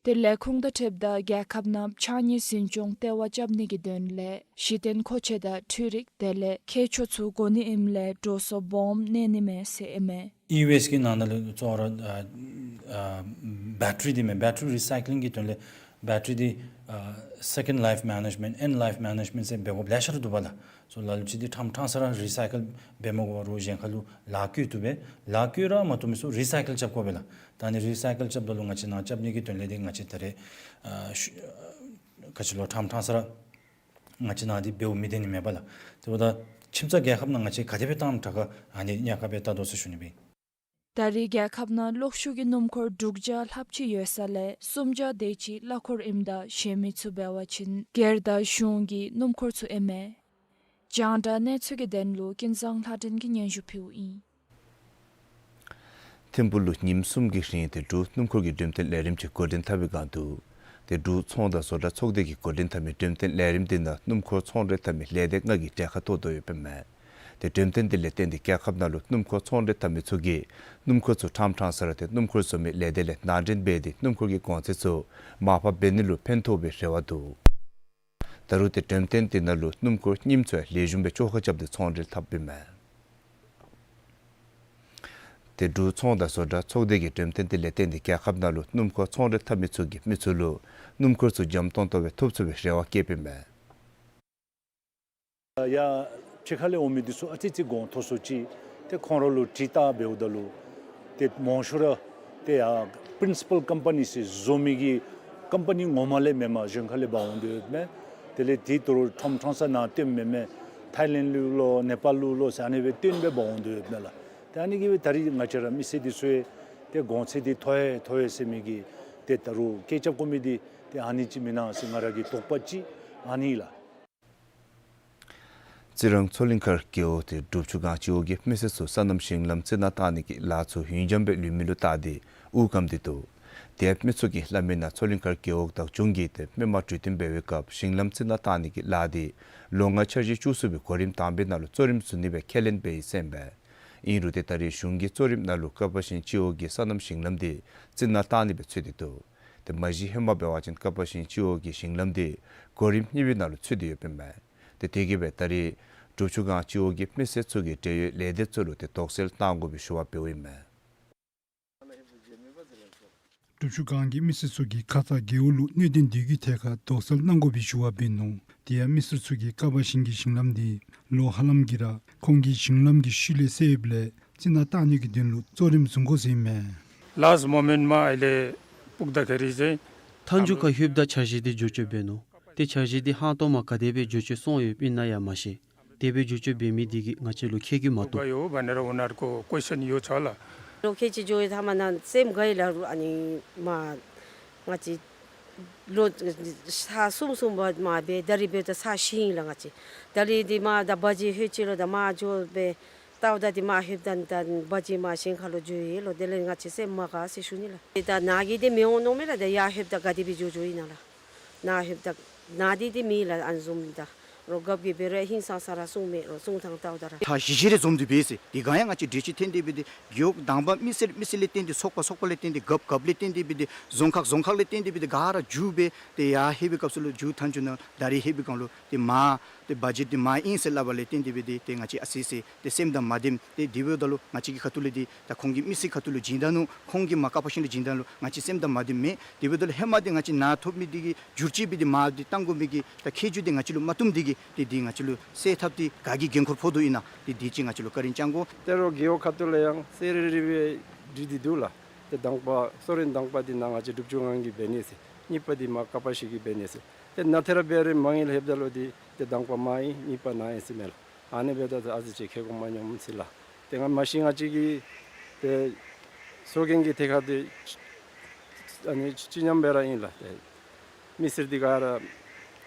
དེ་ལས་ཁུངས་དང་འཁྲིལཝ་ད་རྒྱལ་ཁབ་ནང་ཕྱགས་སྙིགས་འཛིན་སྐྱོང་ལྟེ་བ་རྐྱབ་ནི་གི་དོན་ལས་གཞི་རྟེན་མཁོ་ཆས་དང་འཕྲུལ་རིག་དེ་ལས་ཁྱད་ཆོས་ཚུ་དགོ་ནི་ཨིནམ་ལས་འགྲོ་སོང་སྦོམ་གནས་ནི་མས་ཟེར་ཨིན་མས། ཨི་ཝེསཊ་གི་ནང་ན་ལུ་གཙོ་བོ་ར་ཨ་ཨ་བེ་ཊ་རི་འདི་མས། བེ་ཊ་རི་རི་སའི་ཀི་ལིང་གི་དོན་ལས་བེ་ཊ་རི་འདི་ཨ་སེ་ཀེནཌ་ལའིཕ་མེ་ནེཇ་མེནཊ་ཨེནཌ་ལའིཕ་མེ་ནེཇ་མེནཊ་ཟེར་འབད་དགོཔ་ལེ་ཤ་ར་འདུག་པ་ལགས། སོ་ལ་ལུ་ཅིག་འདི་ཕྲང་ཕྲང་ས་ར་རི་སའི་ཀལ་འབད་མ་དགོ་པར་གཞན་ཁ་ལུ་ལཱ་བཀོལ་བཏུབ་པས། ལཱ་བཀོལ་ར་མ་བཏུབ་མི་ཚུ་རི་སའི་ཀལ་རྐྱབ་དགོ་པས་ལགས། ད་ཨ་ནི་རི་སའི་ཀལ་རྐྱབ་ད་ལུ་ང་བཅས་ནཱ་རྐྱབ་ནི་གི་དོན་ལས་འདི་ང་བཅས་ད་རེས་ཨ་ཤུ་ཨ་ག་ཅི་ལོ་ཕྲང་ཕྲང་ས་ར་ང་བཅས་ནཱ་འདི་འབདཝ་མི་བདེ་ནི་མེད་པ་ལགས། དེ་འབདཝ་ད་ཁྱིམ་ཚང་རྒྱལ་ཁབ་ནང་ང་བཅས་ག་དེ་སྦེ་བཏངམ་དྲག་ག་ཨ་ནི་གཉའ་ཁ་སྦེ་བལྟ་དོ་ཟེར་ཞུ་ནི་སྦེ། ད་རེས་རྒྱལ་ཁབ་ནང་གློག་ཤུགས་ཀྱི་སྣུམ་འཁོར་དྲུག་བརྒྱ་ལྷགཔ་ཅིག་ཡོད་ས་ལས་གསུམ་བརྒྱ་དེ་ཅིག་གླ་འཁོར་ཨིནམ་ད་གཞན་མི་ཚུ་འབད་བ་ཅིན་སྒེར་དང་གཞུང་གི་སྣུམ་འཁོར་ཚུ་ཨིན་མས། རྒྱང་བསྒྲགས་གནས་ཚུལ་གྱི་དོན་ལུ་ཀུན་བཟང་ལྷ་སྒྲོན་གྱིས་སྙན་ཞུ་ཕུལཝ་ཨིན། ཐིམ་ཕུག་ལུ་ཉིནམ་གསུམ་གྱི་རིང་དེ་འབྲུག་སྣུམ་འཁོར་གྱི་འགྲེམས་སྟོན་ལས་རིམ་ཅིག་འགོ་འདྲེན་འཐབ་པའི་བསྒང་འདུག། དེ་འབྲུག་ཚོང་དང་བཟོ་གྲྭ་ཚོགས་སྡེ་གིས་འགོ་འདྲེན་འཐབ་མི་འགྲེམས་སྟོན་ལས་རིམ་དེ་ནང་སྣུམ་འཁོར་ཚོང་འབྲེལ་འཐབ་མི་ལས་སྡེ་ལྔ་གིས་གྲལ་ཁར་གཏོགས་དོ་ཡོདཔ་ཨིན་མས། དེ་འགྲེམས་སྟོན་དེ་ལས་བརྟེན་ཏེ་རྒྱལ་ཁབ་ནང་ལུ་སྣུམ་འཁོར་ཚོང་འབྲེལ་འཐབ་མི་ཚུ་གིས་སྣུམ་འཁོར་ཚུ་ཕྲང་ཕྲང་ས་ར་དེ་སྣུམ་འཁོར་བཟོ་མི་ལས་སྡེ་ལས་ནང་འདྲེན་འབད་དེ་སྣུམ་འཁོར་གྱི་གོང་ཚད་ཚུ་མར་ཕབ་འབད་ནི་ལུ་ཕན་ཐོགས་པའི་རེ་བ་འདུག། ད་རུང་དེ་འགྲེམས་སྟོན་དེ་ནང་ལུ་སྣུམ་འཁོར་རྙིངམ་ཚུ་ཡང་ལེགས་ཤོམ་སྦེ་བཅོ་ཁ་རྐྱབ་སྟེ་ཚོང་འབྲེལ་འཐབ་ཨིན་མས། དེ་འབྲུག་ཚོང་དང་བཟོ་གྲྭ་ཚོགས་སྡེ་གིས་འགྲེམས་སྟོན་དེ་ལས་བརྟེན་ཏེ་རྒྱལ་ཁབ་ནང་ལུ་སྣུམ་འཁོར་ཚོང་འབྲེལ་འཐབ་མི་ཚུ་གིས་མི་ཚུ་ལུ་སྣུམ་འཁོར་ཚུ་འཇམ་ཏོང་ཏོ་སྦེ་ཐོབ་ཚུགས་པའི་རེ་བ་བསྐྱེདཔ་ཨིན་མས། ཡར་ཕྱི་ཁ་ལས་འོང་མི་འདི་ཚུ་ཨ་ཙི་ཅིག་གོང་མཐོ་སུ་ཅིག་ཏེ་ཁོང་ར་ལུ་དྲི་བལྟ་འབདཝ་ད་ལུ་ཏེ་མང་ཤོས་ར་ཏེ་ཡར་པིརིན་སི་པཱལ་ཀམ་པ་ནི་ཟེར་བཟོ་མི་གི་ཀམ་པ་ནི་ངོ་མ་ལས་མེན་པར་གཞན་ཁ་ལས་འབག་འོང་དོ་ཡོདཔ་མས། དེ་ལས་དེ་ད་རུང་ཕྲང་ཕྲང་ས་ནཱ་བཏོན་མི་མེན་ཐའི་ལེནཌ་ལུ་ལོ་ནེ་པཱལ་ལུ་ལོ་ཟེར་ཨ་ནི་སྦེ་བཏོན་སྦེ་འབག་འོང་དོ་ཡོདཔ་མས་ལགས། ཏེ་ཨ་ནི་གིས་སྦེ་ད་རིས་ང་བཅས་ར་མི་སེར་འདི་ཚུ་ཡང་ཏེ་གོང་ཚད་འདི་མཐོ་ཡི་མཐོ་ཡི་ཟེར་མི་གི་ཏེ་ད་རུང་སྐད་རྐྱབ་དགོ་མི་འདི་ཏེ་ཨ་ནི་ཅིག་མེན་ན་ཟེར་ང་ར་གི་དོགས་པ་ཅིག་ཨ་ནི་ལགས། རྩི་རང་མཚོ་གླིང་མཁར་རྒེད་འོག་དེ་འབྲུག་ཆུ་སྒང་སྤྱི་འོག་གི་མི་སེར་ཚུ་སོ་ནམ་ཞིང་ལམ་རྩི་ནག་བཏང་ནི་གི་ལཱ་ཚུ་ཡུན་འགྱངས་སྦེ་ལུས་མི་ལུ་བལྟ་སྟེ་དབུགས་སྐམ་སྟེ་འདུག། དེ་ཡང་མི་ཚུ་གིས་སླབ་མི་ནང་མཚོ་གླིང་མཁར་རྒེད་འོག་བདག་སྐྱོང་གིས་ཏེ་མི་མང་གྲོས་བསྟུན་འབད་བའི་སྐབས་ཞིང་ལམ་རྩི་ནག་བཏང་ནི་གི་ལཱ་དེ་ལོ་ལྔའི་འཆར་གཞི་བཅུ་གསུམ་པའི་གོ་རིམ་དང་པའི་ནང་ལུ་གཙོ་རིམ་བཟུང་ནི་སྦེ་ཁས་ལེན་འབད་ཡི་ཟེར་ཨིན་པས། ཨིན་རུང་ཏེ་ད་རེས་གཞུང་གི་གཙོ་རིམ་ནང་ལུ་ཀ་པ་ཞིང་སྤྱི་འོག་གི་སོ་ནམ་ཞིང་ལམ་དེ་རྩི་ནག་བཏང་ནི་སྦེ་ཚུད་དེ་འདུག། ཏེ་མ་གཞི་ཧེ་མ་འབད་བ་ཅིན་ཀ་པ་ཞིང་སྤྱི་འོག་གི་ཞིང་ལམ་དེ་གོ་རིམ་གཉིས་པའི་ནང་ལུ་ཚུད་དེ་ཡོདཔ་ཨིན་མས། ཏེ་དེ་གིས་སྦེ་ད་རེས་འབྲུག་ཆུ་སྒང་སྤྱི་འོག་གི་མི་སེར་ཚུ་གིས་འབྲེལ་ཡོད་ལས་སྡེ་ཚུ་ལུ་ཏེ་དོགས་སེལ་གནང་དགོ་པའི་ཞུ་བ་འབདཝ་ཨིན་མས། འབྲུག་ཆུ་སྒང་གི་མི་སེར་ཚུ་གིས་ཁ་ཙ་རྒེད་འོག་ལུ་གནོད་དོན་འདི་གི་ཐད་ཁར་དོགས་སེལ་གནང་དགོ་པའི་ཞུ་བ་འབད་ནུག། དེ་ཡང་མི་སེར་ཚུ་གིས་ཀ་པ་ཞིང་གི་ཞིང་ལམ་དེ་ལོ་ཧ་ལམ་གྱི་ར་ཁོང་གི་ཞིང་ལམ་གྱི་ཤུལ་ལས་བསལ་ཡོདཔ་ལས་རྩི་ནག་བཏང་ནི་གི་དོན་ལུ་གཙོ་རིམ་བཟུང་དགོ་ཟེར་ཨིན་མས། ལཱསཊ་མོ་མེནཊ་མ་ཨ་ལས་ཕུག་ད་ཁ་རི་ཟེར། མཐའ་མཇུག་ཁར་ལྷོདཔ་ད་འཆར་གཞི་འདི་བསྒྱུར་བཅོས་འབད་ནུག། ཏེ་འཆར་གཞི་འདི་ཧང་སྟོང་མ་ག་དེ་སྦེ་བསྒྱུར་བཅོས་སོང་ཡོདཔ་ཨིན་ན་ཡང་མ་ཤེས། དེ་སྦེ་བསྒྱུར་བཅོས་འབད་མི་འདི་གིས་ང་བཅས་ལུ་ཁེ་གི་མ་བཏུབ། ལོ་ཁལ་གཅིག་འགྱོ་ཡི་ཐ་མ་ནཱ་སེམས་དགའ་ཡི་ལགས། ཨ་ནི་མ་ང་བཅས་ལོ་ཚར་གསུམ་གསུམ་པ་མ་འབད་ད་རིས་འབདཝ་ད་ཚར་བཞི་ཨིན་ལགས། ང་བཅས་ད་རིས་འདི་མ་ད་བ་ཇི་ལྷོད་ཅི་ལོ་ད་མ་འགྱོ་སྦེ་བལྟཝ་ད་འདི་མ་ལྷོདཔ་ད་ད་བ་ཇི་མ་ཞིང་ཁ་ལུ་འགྱོ་ཡི་ལོ། དེ་ལས་ང་བཅས་སེམས་མ་དགའ་ཟེར་ཞུ་ནི་ལགས། ད་ནཱ་གིས་འདི་མི་འོང་མནོཝ་མས་ལགས། ད་ཡར་ལྷོདཔ་ད་ག་དེ་སྦེ་འགྱོ་འགྱོཝ་ཨིན་ན་ལགས། ནཱ་ལྷོདཔ་ད་ནཱ་འདི་འདི་མེད་ལགས། ཨ་ནི་བཟུམ་ད་རོགས་རྒཔོ་གིས་འབད་རུང་ཧིང་སངས་ས་ར་གསུངམ་མས་ལོ། གསུང་ཐངས་བལྟཝ་ད་ར་ད་ཞི་ཞི་རེ་འཛོམས་ཏེ་འབད་ཟེར། དེ་སྒང་ཡང་ང་བཅས་འདྲི་གཅོད་འཐེན་ཏེ་འབད་དེ་རྒེད་འོག་དང་པ་མི་སེར་མི་སེར་ལས་བརྟེན་ཏེ་ཚོགས་པ་ཚོགས་པ་ལས་བརྟེན་ཏེ་རྒཔོ་རྒཔོ་ལས་བརྟེན་ཏེ་འབད་དེ་རྫོང་ཁག་རྫོང་ཁག་ལས་བརྟེན་ཏེ་འབད་དེ་ག་ར་མཇུག་སྦེ་ཏེ་ཡར་ལྷོད་པའི་སྐབས་སུ་ལུ་མཇུག་མཐའ་མཇུག་ནང་ད་རིས་ལྷོད་པའི་སྒང་ལུ་ཏེ་མ་ཏེ་བ་ཇེཊ་འདི་མ་ཨིན་ཟེར་སླབ་པ་ལས་བརྟེན་ཏེ་འབད་དེ་ཏེ་ང་བཅས་ཨ་ཙི་ཙི་ཏེ་སེམས་དང་མ་བདེཝ་ཏེ་དེ་འབདཝ་ད་ལུ་ང་བཅས་ཀྱི་ཁ་ཐུག་ལས་འདི་ད་ཁོང་གི་མི་སེར་ཁ་ཐུག་ལུ་བྱིན་ད་ནུག། ཁོང་གིས་མ་ཀ་པ་ཞིང་ལུ་བྱིན་ད་ལུ་ང་བཅས་སེམས་དང་མ་བདེཝ་མེད། དེ་འབདཝ་ད་ལུ་ཧེ་མ་འདི་ང་བཅས་ནཱ་ཐོབ་མི་འདི་གིས་བསྒྱུར་བཅོས་འབད་དེ་མ་འདི་བཏང་དགོ་མི་གི་ད་ཁེ་གྱུར་འདི་ང་བཅས་ལུ་མ་བཏུབ་འདི་གིས་ཏེ་འདི་ང་བཅས་ལུ་སེལ་ཐབས་འདི་ག་གིས་འགན་ཁུར་ཕོག་དོ་ཨིན་ན་ཏེ་འདི་ཅིག་ང་བཅས་ལུ་བཀའ་དྲིན་བསྐྱང་དགོ། ད་རུང་རྒེད་འོག་ཁ་ཐུག་ལས་ཡང་གསལ་རི་རི་སྦེ་བྲིས་ཏེ་འདུག་ལགས། ཏེ་དང་པ་གསོལ་རས་དང་པ་འདི་ནཱ་ང་བཅས་འབྲུག་ཆུ་སྒང་གིས་འབད་ནི་ཟེར། གཉིས་པ་འདི་མ་ཀ་པ་ཞིང་གིས་འབད་ནི་ཟེར། ཏེ་ནཱ་ཏེ་ར་འབད་རུང་མ་ངེ་ལྷོདཔ་ད་ལུ་འདི་ཏེ་དང་པ་མ་ཨིན་གཉིས་པ་ནཱ་ཨིན་ཟེར་མས་ལགས། ཨ་ནི་འབདཝ་ད་ཨ་ཙི་ཅིག་ཁེ་གོ་མ་མྱོངམ་ཟེར་ལགས། ཏེ་ང་མ་གཞི་ང་བཅས་ཀྱི་ཏེ་ཚོགས་རྒྱན་གྱི་ཐད་ཁར་ཏེ་ཨ་ནི་སྤྱི་མཉམ་སྦེ་ར་ཨིན་ལགས། ཏེ་མི་སེར་འདི་ག་ར་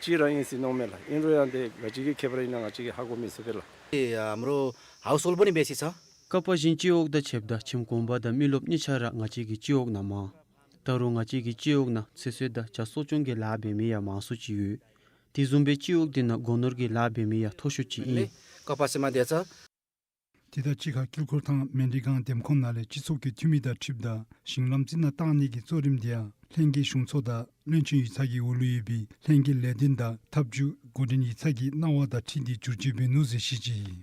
གཅིག་ར་ཨིན་ཟེར་མནོཝ་མས་ལགས། ཨིན་རུང་ཡང་ཏེ་ག་ཅི་གི་ཁྱད་པར་ཨིན་ན་ང་བཅས་ཀྱིས་ཧ་གོ་མི་ཚུགས་པས་ལགས། ཏེ་ཨ་མོ་ར་ཧའུསི་ཧོལཌ་པོ་ནི་སྦེ་ཟེར་ས། ཀ་པ་ཞིང་སྤྱི་འོག་དང་ཕྱདཔ་ད་ཁྱིམ་གུང་པ་དང་མི་རློབས་གཉིས་ཆ་ར་ང་བཅས་ཀྱི་སྤྱི་འོག་ནང་མང་། ད་རུང་ང་བཅས་ཀྱི་སྤྱི་འོག་ནང་ཚེ་སྲོག་དང་བྱ་གསོ་སྐྱོང་གི་ལཱ་འབད་མི་ཡང་མང་སུ་ཅིག་ཡོད། དེ་བཟུམ་སྦེ་སྤྱི་འོག་འདི་ནང་སྒོ་ནོར་གྱི་ལཱ་འབད་མི་ཡང་མཐོ་ཤོས་ཅིག་ཨིན། ཀ་པ་སེམས་མ་བདེ་ཚར། དེ་དང་གཅིག་ཁར་དཀྱིལ་འཁོར་ཐང་མལ་གྲི་སྒང་འདེམས་ཁོངས་ནང་ལས་སྤྱི་ཚོགས་ཀྱི་འཐུས་མི་དང་འཁྲིལཝ་ད་ཞིང་ལམ་རྩི་ནག་བཏང་ནི་གི་གཙོ་རིམ་དེ་ཡང་ ལྷན་རྒྱས་གཞུང་ཚོགས་དང་བློན་ཆེན་ཡིག་ཚང་གི་འོག་ལུ་ཡོད་པའི་ལྷན་རྒྱས་ལས་དོན་དང་ཐབས་བྱུས་འགོ་འདྲེན་ཡིག་ཚང་གི་གནང་བ་དང་འཁྲིལ་ཏེ་བསྒྱུར་བཅོས་འབད་ནུག་ཟེར་བཤད་ཅི།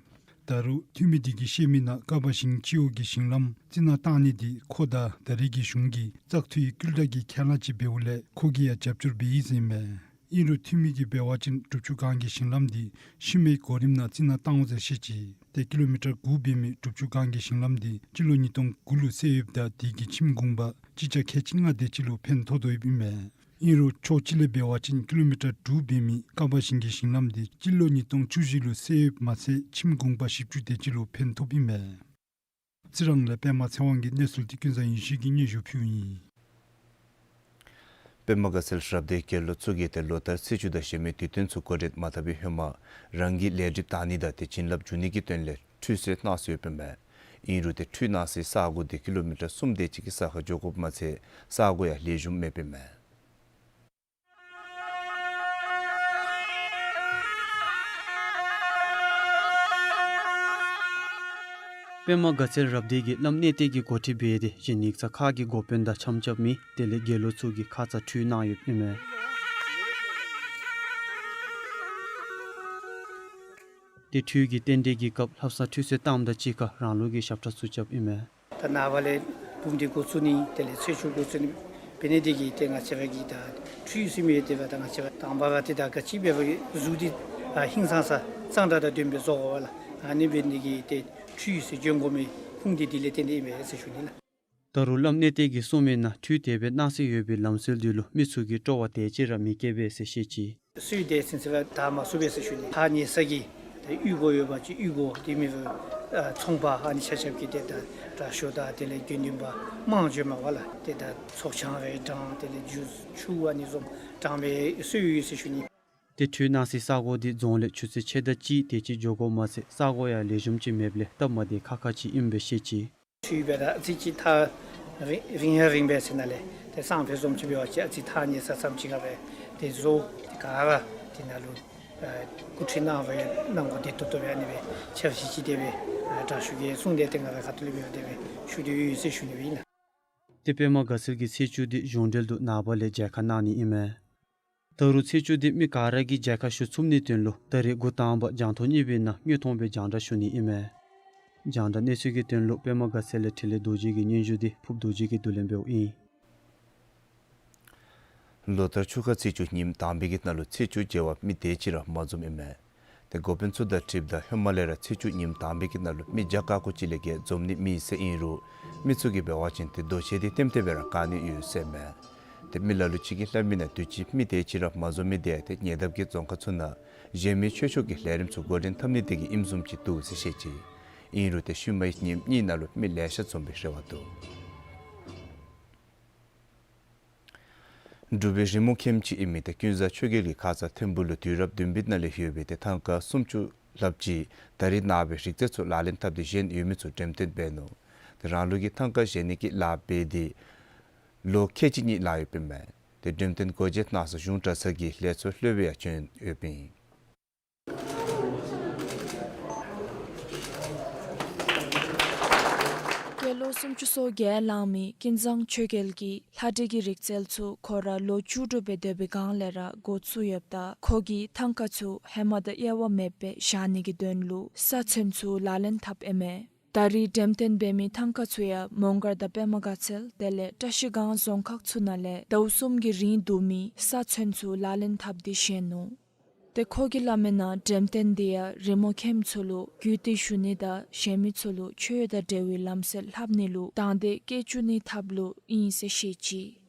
ད་རུང་འཐུས་མི་དེ་གིས་བཤད་མི་ནང་ཀ་བ་ཞིང་སྤྱི་འོག་གི་ཞིང་ལམ་རྩི་ནག་བཏང་ནི་དེ་ཁོ་དང་ད་རེས་ཀྱི་གཞུང་གི་བཙག་འཐུའི་བསྐུལ་བསྒྲགས་ཀྱི་ཁས་བླངས་ཅིག་འབདཝ་ལས་ཁོ་གིས་ཡང་རྒྱབ་སྐྱོར་འབད་ཡི་ཟེར་ཨིན་མས། ཨིན་རུང་འཐུས་མི་གིས་འབད་བ་ཅིན་སྒྲུབ་ཆུ་སྒང་གི་ཞིང་ལམ་དེ་ཤུལ་མའི་གོ་རིམ་ནང་རྩི་ནག་བཏང་འོང་ཟེར་བཤད་ཅི། ཏེ་ཀི་ལོ་མི་ཊར་དགུ་འབད་མི་སྒྲུབ་ཆུ་སྒང་གི་ཞིང་ལམ་དེ་སྤྱི་ལོ་ཉིས་སྟོང་དགུ་ལུ་བསལ་ཡོདཔ་ད་དེ་གིས་ཁྱིམ་གུང་པ་སྤྱི་ཆ་ཁལ་གཅིག་ལྔ་དེ་ཅིག་ལུ་ཕན་ཐོགས་དོ་ཡོདཔ་ཨིན་མས། ཨིན་རུང་ཕྱོགས་གཅིག་ལས་འབད་བ་ཅིན་ཀི་ལོ་མི་ཊར་དྲུག་འབད་མི་ཀ་བ་ཞིང་གི་ཞིང་ལམ་དེ་སྤྱི་ལོ་ཉིས་སྟོང་བཅུ་བཞི་ལུ་བསལ་ཡོདཔ་མ་ཚད་ཁྱིམ་གུང་པ་བཞི་བཅུ་དེ་ཅིག་ལུ་ཕན་ཐོགསཔ་ཨིན་མས། རྩི་རང་ལས་པདྨ་ཚེ་དབང་གིས་གནས་ཚུལ་དེ་ཀུན་བཟང་ཡེ་ཤེས་ཀྱིས་སྙན་ཞུ་ཕུལཝ་ཨིན། པདྨ་དགའ་ཚལ་རབ་སྡེའི་དགེ་སློང་ཚུ་གིས་ཏེ་ལོ་ལྟར་ཚེས་བཅུ་དང་གཞན་མི་དུས་སྟོན་ཚུ་འགོ་འདྲེན་མ་འཐབ་པའི་ཧེ་མ་རང་གི་ལས་སྒྲིབ་དག་ནི་དང་ཏེ་བྱིན་རླབས་འཇུག་ནི་གི་དོན་ལས་ཁྲུས་གསོལ་གནང་སྲོལ་ཡོདཔ་ཨིན་མས། ཨིན་རུང་ཏེ་ཁྲུས་གནང་སའི་ས་གོ་དེ་ཀི་ལོ་མི་ཊར་གསུམ་དེ་ཅིག་གི་ས་ཁར་འགྱོ་དགོཔ་མ་ཚད་ས་གོ་ཡང་ལེགས་ཤོམ་མེདཔ་ཨིན་མས། པདྨ་དགའ་ཚལ་རབ་སྡེ་གིས་བླམ་གནས་བརྟན་གྱིས་འགོ་ཁྲིད་འབད་དེ་གཞན་ཡིག་ཚང་ཁག་གི་འགོ་དཔོན་དང་འཆམ་འཆམ་མི་དེ་ལས་དགེ་སློང་ཚུ་གིས་ཁ་ཙ་ཁྲུས་གནང་ཡོདཔ་ཨིན་མས། ཏེ་ཁྲུས་ཀྱི་རྟེན་འབྲེལ་གྱི་སྐབས་ལྷ་བསངས་ཁྲུས་གསོལ་བཏངམ་དང་གཅིག་ཁར་རང་ལུགས་ཀྱི་ཞབས་ཁྲ་ཚུ་རྐྱབ་ཨིན་མས། ད་ནངས་པ་ལས་འབུམ་སྡེ་འགོ་བཙུགས་ནི་དེ་ལས་ཚེས་བཅུ་འགོ་བཙུགས་ནི་འབད་ནི་དེ་གིས་ཏེ་ང་བཅས་ར་གི་ད་ཁྲུས་ཟེར་མི་དེ་སྦེ་ད་ང་བཅས་ར་དང་པ་ར་ཏེ་ད་ག་ཅི་འབད་བ་གཟུགས་འདི་ཧིང་སངས་ས་གཙང་སྦྲ་དང་ལྡནམ་སྦེ་བཟོ་དགོ་པས་ལགས། ཨ་ནི་འབད་ནི་དེ་གིས་ཏེ་ཁྲུས་ཟེར་བྱོན་དགོ་མི་ཁུངས་འདི་དེ་ལས་བརྟེན་ཏེ་ཨིན་པས་ཟེར་ཞུ་ནི་ལགས། ད་རུང་བླམ་གནས་བརྟན་གྱིས་གསུངས་མི་ནང་ཁྲུས་དེ་སྦེ་གནང་སྲོལ་ཡོད་པའི་ལམ་སྲོལ་འདི་ལུ་མི་ཚུ་གིས་སྤྲོ་བ་དེ་ཅིག་ར་མི་བསྐྱེད་པས་ཟེར་བཤད་ཅི། སྲོལ་དེ་ཚུན་ཚོད་ལུ་དར་མ་ཚུགས་པས་ཟེར་ཞུ་ནི། ཐག་ཉེ་ས་གི་ད་གཡུས་སྒོ་ཡོད་པ་ཅིན་གཡུས་སྒོ་དེ་མེན་པར་ཨ་ཚོང་པ་ཨ་ནི་ཆ་ཁྱབ་ཀྱིས་ཏེ་ད་དྲག་ཤོས་དང་དེ་ལས་དགེ་འདུན་པ་མང་བྱོནམ་མས་ལགས། ཏེ་ད་ཚོགས་ཆང་རེ་དྲང་དེ་ལས་ཆུ་ཆུ་ཨ་ནི་བཟུམ་དྲང་བའི་སྲོལ་ཡོད་ཟེར་ཞུ་ནི། ཏེ་ཁྲུས་གནང་སའི་ས་གོ་འདི་རྫོང་ལས་ཆུ་ཚོད་ཕྱེད་དང་གཅིག་དེ་ཅིག་འགྱོ་དགོཔ་མ་ཚད་ས་གོ་ཡང་ལེགས་ཤོམ་ཅིག་མེདཔ་ལས་སྟབས་མ་བདེ་ཁག་ཁ་ཅིག་ཨིནམ་སྦེ་བཤད་ཅི། ཁྲུས་འབད་ད་ཨ་ཙི་ཅིག་ཐག་རིང་རིང་ཡང་རིང་པས་ཟེར་ན་ལས་ཏེ་སང་ཕོད་བཟུམ་ཅིག་འབད་བ་ཅིན་ཨ་ཙི་ཐག་ཉེ་ས་ཙམ་ཅིག་ཁར་སྦེ་ཏེ་བཟོ། ཏེ་ག་ར་དེ་ནང་ལུ་ཨ་སྐུ་ཁྲུས་གནང་བའི་གནང་དགོ་བདེ་ཏོག་ཏོ་སྦེ་ཨ་ནི་སྦེ་ཆབ་སྲིད་ཅིག་དེ་སྦེ་ཨ་དྲག་ཤོས་ཀྱིས་གསུངས་ཏེ་ཏེ་ང་ར་ཁ་ཐུག་ལས་འབད་བ་དེ་སྦེ་ཞུ་དོ་ཡོད་ཟེར་ཞུ་ནི་སྦེ་ཨིན་ལགས། ཏེ་པདྨ་དགའ་ཚལ་གྱི་ཚེས་བཅུ་འདི་གཞུང་འབྲེལ་དུ་ནངས་པ་ལས་མཇལ་ཁ་གནང་ནི་ཨིན་མས། ད་རུང་ཚེས་བཅུ་འདི་མི་ག་ར་གིས་མཇལ་ཁ་ཞུ་ཚུགས་ནིའི་དོན་ལུ་ད་རེས་འགོ་དང་པ་རྒྱང་མཐོང་གཉིས་པའི་ནང་དངོས་མཐོང་སྦེ་རྒྱང་བསྒྲགས་ཞུ་ནི་ཨིན་མས། རྒྱང་བསྒྲགས་གནས་ཚུལ་གྱི་དོན་ལུ་པདྨ་དགའ་ཚལ་ལས་འཕྲིན་ལས་རྡོ་རྗེ་གི་སྙན་ཞུ་འདི་ཕུབ་རྡོ་རྗེ་གིས་བསྡུ་ལེན་འབདཝ་ཨིན། ལོ་ལྟར་ཆུ་ཁ་ཚེས་བཅུ་ཉིནམ་དང་པའི་གི་ནང་ལུ་ཚེས་བཅུ་མཇལ་བར་མི་དེ་ཅིག་ར་མ་འཛོམས་ཨིན་མས། ཏེ་འགོ་དཔོན་ཚུ་དང་འཁྲིལཝ་ད་ཧེ་མ་ལས་ར་ཚེས་བཅུ་ཉིནམ་དང་པའི་གི་ནང་ལུ་མི་བརྒྱ་ཀ་ཀོ་ཅིག་ལས་བརྒལ་འཛོམས་ནི་མེད་ཟེར་ཨིན་རུང་མི་ཚུ་གིས་འབད་བ་ཅིན་ཏེ་འདུ་ཤེས་འདི་ལྟེམ་ལྟེ་སྦེ་ར་བཀལ་ནི་ཡོད་ཟེར་མས། ཏེ་མི་ལ་ལུ་ཅིག་གིས་སླབ་མི་ནང་དུས་ཅི་མི་དེ་ཅིག་ར་མ་འཛོམས་མི་དེ་ཏེ་ཉེ་འདབས་ཀྱི་རྫོང་ཁག་ཚུ་ནང་གཞན་མི་ཆོས་ཕྱོགས་ཀྱི་ལས་རིམ་ཚུ་འགོ་འདྲེན་འཐབ་ནི་དེ་གིས་ཨིནམ་བཟུམ་ཅིག་འདུག་ཟེར་བཤད་ཅི། ཨིན་རུང་ཏེ་ཤུལ་མའི་ཉིནམ་གཉིས་ནང་ལུ་མི་ལེ་ཤ་འཛོམས་པའི་རེ་བ་འདུག། འབྲུག་པའི་རི་མོ་མཁནམ་ཅིག་ཨིན་མི་ཏེ་ཀུན་བཟང་ཆོས་རྒྱལ་གྱི་ཁ་ཙ་ཐིམ་ཕུག་ལུ་དུས་རབས་བདུན་པའི་ནང་ལས་ཡོད་པའི་ཏེ་ཐང་ཀ་སུམ་ཅུ་ལྷགཔ་ཅིག་ད་རེས་ནངས་པའི་རིག་རྩལ་ཚུ་ལག་ལེན་འཐབ་སྟེ་བཞེངས་ཡོད་མི་ཚུ་འགྲེམས་སྟོན་འབད་ནུག། ཏེ་རང་ལུགས་ཀྱི་ཐང་ཀ་བཞེངས་ནི་གི་ལཱ་འབད་དེ་ལོ་ཁལ་གཅིག་གཉིས་ལང་ཡོདཔ་ཨིན་མས། ཏེ་འགྲེམས་སྟོན་སྒོ་འབྱེད་གནང་ས་གཞུང་གྲྭ་ཚང་གི་ལས་ཚོགས་ལྷོད་པའི་ཡང་བྱོན་ཡོདཔ་ཨིན། དགེ་སློང་སུམ་ཅུ་སོ་བརྒྱད་ལང་མི་ཀུན་བཟང་ཆོས་རྒྱལ་གྱིས་ལྷ་འདྲེ་གི་རིག་རྩལ་ཚུ་ཁོ་ར་ལོ་བཅུ་དྲུག་སྦེ་སྡོད་པའི་སྒང་ལས་ར་འགོ་བཙུགས་ཡོདཔ་ད་ཁོ་གིས་ཐང་ཀ་ཚུ་ཧེ་མ་དང་དབྱེ་བ་མེདཔ་སྦེ་བཞག་ནི་གི་དོན་ལུ་ས་ཚོན་ཚུ་ལག་ལེན་འཐབ་ཨིན་མས། ད་རེས་འགྲེམས་སྟོན་འབད་མི་ཐང་ཀ་ཚུ་ཡང་མོང་སྒར་དང་པདྨ་དགའ་ཚལ་དེ་ལས་བཀྲ་ཤིས་སྒང་རྫོང་ཁག་ཚུ་ནང་ལས་ཟླཝ་གསུམ་གྱི་རིང་བསྡུ་མི་ས་ཚོན་ཚུ་ལག་ལེན་འཐབ་སྟེ་བཞེངས་ནུག། ཏེ་ཁོ་གིས་སླབ་མི་ནང་འགྲེམས་སྟོན་འདི་ཡང་རི་མོ་མཁནམ་ཚུ་ལུ་རྒྱུད་སྟོན་ཞུ་ནི་དང་གཞན་མི་ཚུ་ལུ་ཆོས་དང་འབྲེལ་བའི་ལམ་སྲོལ་ལྷབ་ནི་ལུ་དང་འདོད་བསྐྱེད་བཅུག་ནིའི་ཐབས་ལུ་ཨིན་ཟེར་བཤད་ཅི།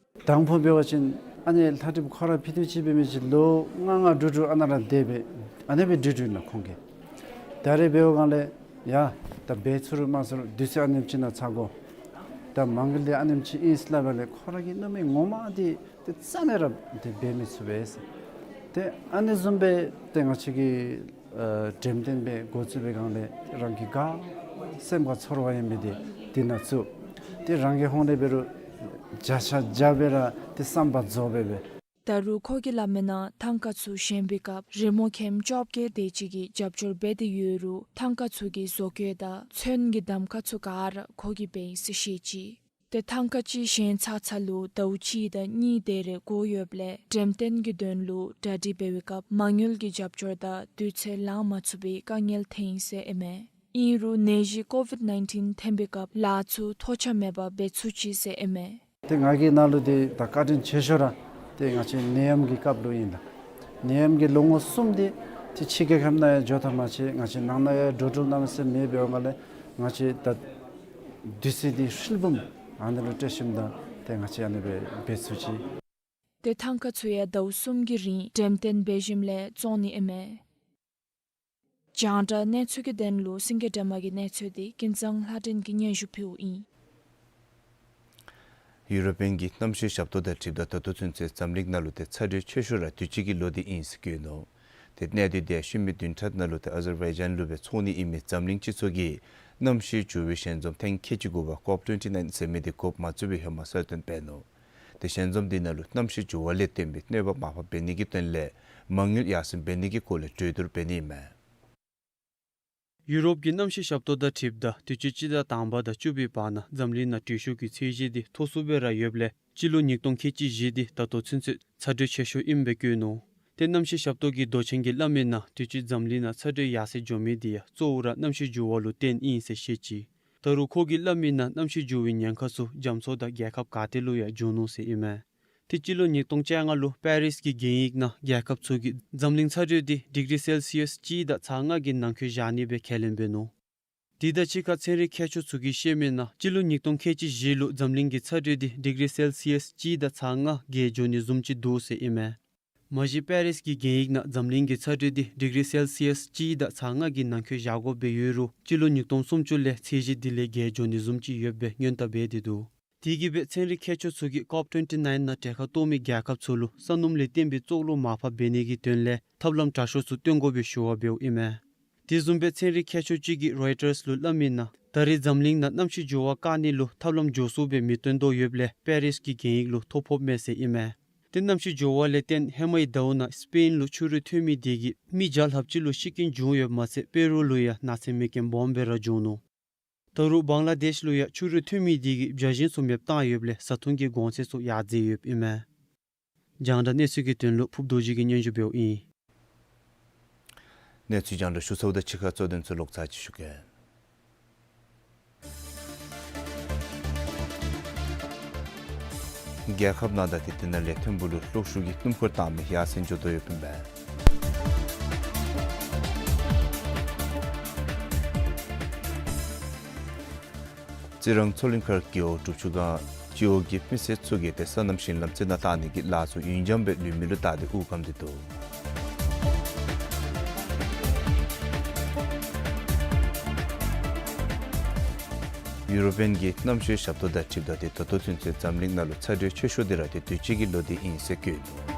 དང་ཕུ་འབད་བ་ཅིན་ཨ་ནི་ལྷ་འདྲེ་ཁོ་ར་ཕྱི་དུས་ཅིག་འབད་མི་ཅིག་ལོ་ལྔ་ལྔ་དྲུག་དྲུག་ཨ་ནཱ་ར་སྡོད་པའི་ཨ་ནི་སྦེ་དྲུག་དྲུག་ཨིན་ལགས་ཁོང་གིས། ད་རེས་འབདཝ་སྒང་ལས་ཡ་ད་འབད་ཚུགས་རུང་མ་ཚུགས་རུང་དུས་ཚོད་ཨ་ནེམ་ཅིག་ནང་ཚར་དགོ། ད་མ་འགུལ་ཏེ་ཨ་ནེམ་ཅིག་ཨིན་ཟེར་སླབ་པ་ལས་ཁོ་ར་གི་ནུབ་མི་ངོ་མ་འདི་ཏེ་རྩ་མེད་ར་ཏེ་འབད་མི་ཚུགས་པས། ཏེ་ཨ་ནི་བཟུམ་སྦེ་ཏེ་ང་བཅས་ཀྱི་ཨ་འགྲེམས་སྟོན་འབད་འགོ་བཙུགས་པའི་སྒང་ལས་རང་གི་དགའ་སེམས་ཁར་ཚོར་བ་ཡང་མེད་དེ་འདི་ནང་བཙུགས། ཏེ་རང་གི་ཧོངས་ལས་འབད་རུང་བརྒྱ་ཆ་བརྒྱ་སྦེ་ར་ཏེ་བསམ་པ་རྫོགས་པས་པས། ད་རུང་ཁོ་གིས་སླབ་མི་ནང་ཐང་ཀ་ཚུ་བཞེངས་པའི་སྐབས་རི་མོ་མཁནམ་བཅོ་བརྒྱད་དེ་ཅིག་གིས་རྒྱབ་སྐྱོར་འབད་དེ་ཡོད་རུང་ཐང་ཀ་ཚུ་གི་བཟོ་བཀོད་དང་ཚོན་གྱི་གདམ་ཁ་ཚུ་ག་ར་ཁོ་གིས་འབད་ཡི་ཟེར་བཤད་ཅི། ཏེ་ཐང་ཀ་ཅིག་ཞེན་ཚར་ཚར་ལུ་ཟླཝ་གཅིག་དང་གཉིས་དེ་རེ་འགོར་ཡོདཔ་ལས་འགྲེམས་སྟོན་གྱི་དོན་ལུ་གྲ་སྒྲིག་འབད་བའི་སྐབས་མ་དངུལ་གྱི་རྒྱབ་སྐྱོར་དང་དུས་ཚོད་ལང་མ་ཚུགས་པའི་དཀའ་ངལ་ཐོན་ཡི་ཟེར་ཨིན་མས། ཨིན་རུང་ནད་གཞི་ཀོ་ཝིཌ་ནའིན་ཊིན་ཐོན་པའི་སྐབས་ལཱ་ཚུ་ཐོགས་ཆགས་མེད་པར་འབད་ཚུགས་ཅི་ཟེར་ཨིན་མས། ཏེ་ང་གི་ནང་ལུ་འདི་ད་བཀའ་དྲིན་ཆེ་ཤོས་ར་ཏེ་ང་བཅས་ནད་ཡམས་ཀྱི་སྐབས་ལུ་ཨིན་ལགས། ནད་ཡམས་ཀྱི་ལོ་ངོ་གསུམ་འདི་ཏེ་ཕྱི་རྒྱལ་ཁབ་ནང་ཡང་འགྱོ་ཐབས་མ་ཆེ། ང་བཅས་ནང་ན་ཡང་འགྲོ་འགྲུལ་གནམ་མེད་ས་མེད་མེད་པའི་སྒང་ལས་ང་བཅས་ད་དུས་ཚོད་འདི་ཧྲིལ་བུམ་ཨ་ནི་ལུ་སྤྲོད་ཞིནམ་ད་ཏེ་ང་བཅས་ཨ་ནི་སྦེ་འབད་ཚུགས་ཅི། ཏེ་ཐང་ཀ་ཚུ་ཡང་ཟླཝ་གསུམ་གྱི་རིང་འགྲེམས་སྟོན་འབད་ཞིནམ་ལས་བཙོང་ནི་ཨིན་མས། རྒྱང་བསྒྲགས་གནས་ཚུལ་གྱི་དོན་ལུ་སེང་གེ་སྒྲོལ་མ་གི་གནས་ཚུལ་འདི་ཀུན་བཟང་ལྷ་སྒྲོན་གྱིས་སྙན་ཞུ་ཕུལཝ་ཨིན། ཡུ་རོ་པིའན་གྱི་གནམ་གཤིས་ཞབས་ཏོག་དང་འཁྲིལཝ་ད་ད་ལྟོ་ཚུན་ཚོད་འཛམ་གླིང་ནང་ལུ་ཏེ་ཚ་དྲོད་ཆེ་ཤོས་ར་དུས་ཅི་གི་ལོ་འདི་ཨིན་ཟེར་བཀོད་ནུག། ཏེ་གནས་སྡུད་འདི་ཤུལ་མའི་བདུན་ཕྲག་ནང་ལུ་ཏེ་ཨ་ཛར་བའི་ཇཱན་ལུ་སྦེ་འཚོགས་ནི་ཨིན་མི་འཛམ་གླིང་སྤྱི་ཚོགས་ཀྱི་གནམ་གཤིས་འགྱུར་བའི་ཞལ་འཛོམས་ཐེངས་ཁལ་གཅིག་དགུ་པ་ཀོབ་ཊོན་ཊི་ནའིན་ཟེར་མི་འདི་འགོ་མ་བཙུགས་པའི་ཧེ་མ་གསལ་སྟོན་འབད་ནུག། ཏེ་ཞལ་འཛོམས་འདི་ནང་ལུ་གནམ་གཤིས་འགྱུར་བ་ལས་བརྟེན་པའི་གནོད་པ་མར་ཕབ་འབད་ནི་གི་དོན་ལས་མ་དངུལ་ཡར་སེང་འབད་ནི་གི་སྐོར་ལས་གྲོས་བསྡུར་འབད་ནི་ཨིན་མས། ཡུ་རོབ་ཀྱི་གནམ་གཤིས་ཞབས་ཏོག་དང་འཁྲིལཝ་ད་དུས་ཅི་སྤྱི་ཟླ་དང་པ་དང་བཅུ་པའི་བར་ན་འཛམ་གླིང་ནང་དྲོད་ཤུགས་ཀྱི་ཚད་གཞི་འདི་མཐོ་སུ་སྦེ་ར་ཡོདཔ་ལས་སྤྱི་ལོ་ཉིས་སྟོང་ཁལ་གཅིག་བཞི་འདི་ད་ལྟོ་ཚུན་ཚོད་ཚ་དྲོད་ཆེ་ཤོས་ཨིནམ་སྦེ་བཀོད་ནུག། ཏེ་གནམ་གཤིས་ཞབས་ཏོག་གི་མདོ་ཆེན་གྱིས་སླབ་མིའི་ནང་དུས་ཅི་འཛམ་གླིང་ནང་ཚ་དྲོད་ཡར་སེང་འགྱོ་མི་འདི་ཡང་གཙོ་བོ་ར་གནམ་གཤིས་འགྱུར་བ་ལུ་བརྟེན་ཨིན་ཟེར་བཤད་ཅི། ད་རུང་ཁོ་གིས་སླབ་མིའི་ནང་གནམ་གཤིས་འགྱུར་བའི་ཉེན་ཁ་ཚུ་རྒྱ་མཚོ་དང་རྒྱལ་ཁབ་ག་ཏེ་ལུ་ཡང་འབྱུང་ནུག་ཟེར་ཨིན་མས། ཏེ་སྤྱི་ལོ་ཉིས་སྟོང་བཅོ་ལྔ་ལུ་པེ་རིས་ཀྱི་གན་ཡིག་ནང་རྒྱལ་ཁབ་ཚུ་གིས་འཛམ་གླིང་ཚ་དྲོད་འདི་ཌིག་རི་སེལ་སི་ཡས་གཅིག་དང་ཚག་ལྔ་གི་ནང་འཁོད་བཞག་ནི་སྦེ་ཁས་ལེན་འབད་ནུག། དེ་དང་གཅིག་ཁར་ཚན་རིག་མཁས་མཆོག་ཚུ་གིས་བཤད་མིའི་ནང་སྤྱི་ལོ་ཉིས་སྟོང་ཁལ་གཅིག་བཞི་ལུ་འཛམ་གླིང་གི་ཚ་དྲོད་འདི་ཌིག་རི་སེལ་སི་ཡས་གཅིག་དང་ཚག་ལྔ་བརྒལ་འགྱོ་ནི་བཟུམ་ཅིག་འདུག་ཟེར་ཨིན་མས། མ་གཞི་པེ་རིས་ཀྱི་གན་ཡིག་ནང་འཛམ་གླིང་གི་ཚ་དྲོད་འདི་ཌིག་རི་སེལ་སི་ཡས་གཅིག་དང་ཚག་ལྔ་གི་ནང་འཁོད་བཞག་དགོཔ་སྦེ་ཡོད་རུང་སྤྱི་ལོ་ཉིས་སྟོང་སུམ་ཅུ་ལས་ཚད་གཞི་འདི་ལས་བརྒལ་འགྱོ་ནི་བཟུམ་ཅིག་ཡོདཔ་སྦེ་སྔོན་བརྡ་འབད་དེ་འདུག། དེ་གིས་སྦེ་ཚན་རིག་མཁས་མཆོག་ཚུ་གིས་ཀོབ་ཊོན་ཊི་ནའིན་ནང་གྲལ་ཁར་གཏོགས་མི་རྒྱལ་ཁབ་ཚུ་ལུ་ས་སྣུམ་ལས་བརྟེན་པའི་བཙོག་ལུད་མར་ཕབ་འབད་ནི་གི་དོན་ལས་ཐབས་ལམ་དྲག་ཤོས་ཚུ་སྟོན་དགོ་པའི་ཞུ་བ་འབདཝ་ཨིན་མས། དེ་བཟུམ་སྦེ་ཚན་རིག་མཁས་མཆོག་ཅིག་གིས་རོའི་ཊརས་ལུ་སླབ་མིའི་ནང་ད་རེས་འཛམ་གླིང་ནང་གནམ་གཤིས་འགྱུར་བ་བཀག་ནི་ལུ་ཐབས་ལམ་མགྱོགས་སུ་སྦེ་མི་སྟོན་དོ་ཡོདཔ་ལས་པེ་རིས་ཀྱི་གན་ཡིག་ལུ་ཐོ་ཕོགཔ་མས་ཟེར་ཨིན་མས། ཏེ་གནམ་གཤིས་འགྱུར་བ་ལས་བརྟེན་ཧེ་མའི་ཟླཝ་ནང་སི་པེན་ལུ་ཆུ་རུད་ཐོན་མི་དེ་གིས་མི་བརྒྱ་ལྷགཔ་ཅིག་ལུ་ཤི་རྐྱེན་བྱུང་ཡོདཔ་མ་ཚད་པེ་རུ་ལུ་ཡང་ནགས་ཚལ་མེ་རྐྱེན་སྦོམ་སྦེ་ར་བྱུང་ནུག། ད་རུང་བང་ལ་དེཤ་ལུ་ཡང་ཆུ་རུད་ཐོན་མི་དེ་གིས་བྱ་བཞིན་ཚུ་མེདཔ་བཏང་ཡོདཔ་ལས་བཟའ་འཐུང་གི་གོང་ཚད་ཚུ་ཡར་འཛེགས་ཡོདཔ་ཨིན་མས། རྒྱང་བསྒྲགས་གནས་ཚུལ་གྱི་དོན་ལུ་ཕུབ་རྡོ་རྗེ་གིས་སྙན་ཞུ་འབདཝ་ཨིན། གནས་ཚུལ་རྒྱང་བསྒྲགས་ཞུ་ཚརཝ་དང་གཅིག་ཁར་གཙོ་དོན་ཚུ་ལོག་ཚར་ཅིག་ཞུ་གེ། རྒྱལ་ཁབ་ནང་དང་དེ་དེ་ནང་ལས་ཐོན་པོ་ལུ་གློག་ཤུགས་ཀྱི་སྣུམ་འཁོར་བཏང་མི་ཡར་སེང་འགྱོ་དོ་ཡོདཔ་ཨིན་པས། རྩི་རང་མཚོ་གླིང་མཁར་རྒེད་འོག་དྲུབ་ཆུ་སྒང་སྤྱི་འོག་གི་མི་སེར་ཚུ་གིས་ཏེ་སོ་ནམ་ཞིང་ལམ་རྩི་ནག་བཏང་ནི་གི་ལཱ་ཚུ་ཡུན་འགྱངས་སྦེ་ལུས་མི་ལུ་བདའ་སྟེ་དབུགས་སྐམ་སྟེ་འདུག། ཡུ་རོ་པིའན་གྱི་གནམ་གཤིས་ཞབས་ཏོག་དང་འཁྲིལཝ་ད་ཏེ་ད་ལྟོ་ཚུན་ཚོད་འཛམ་གླིང་ནང་ལུ་ཚ་དྲོད་ཆེ་ཤོས་འདི་ར་ཏེ་དུས་ཅི་གི་ལོ་འདི་ཨིན་ཟེར་བཀོད་ནུག།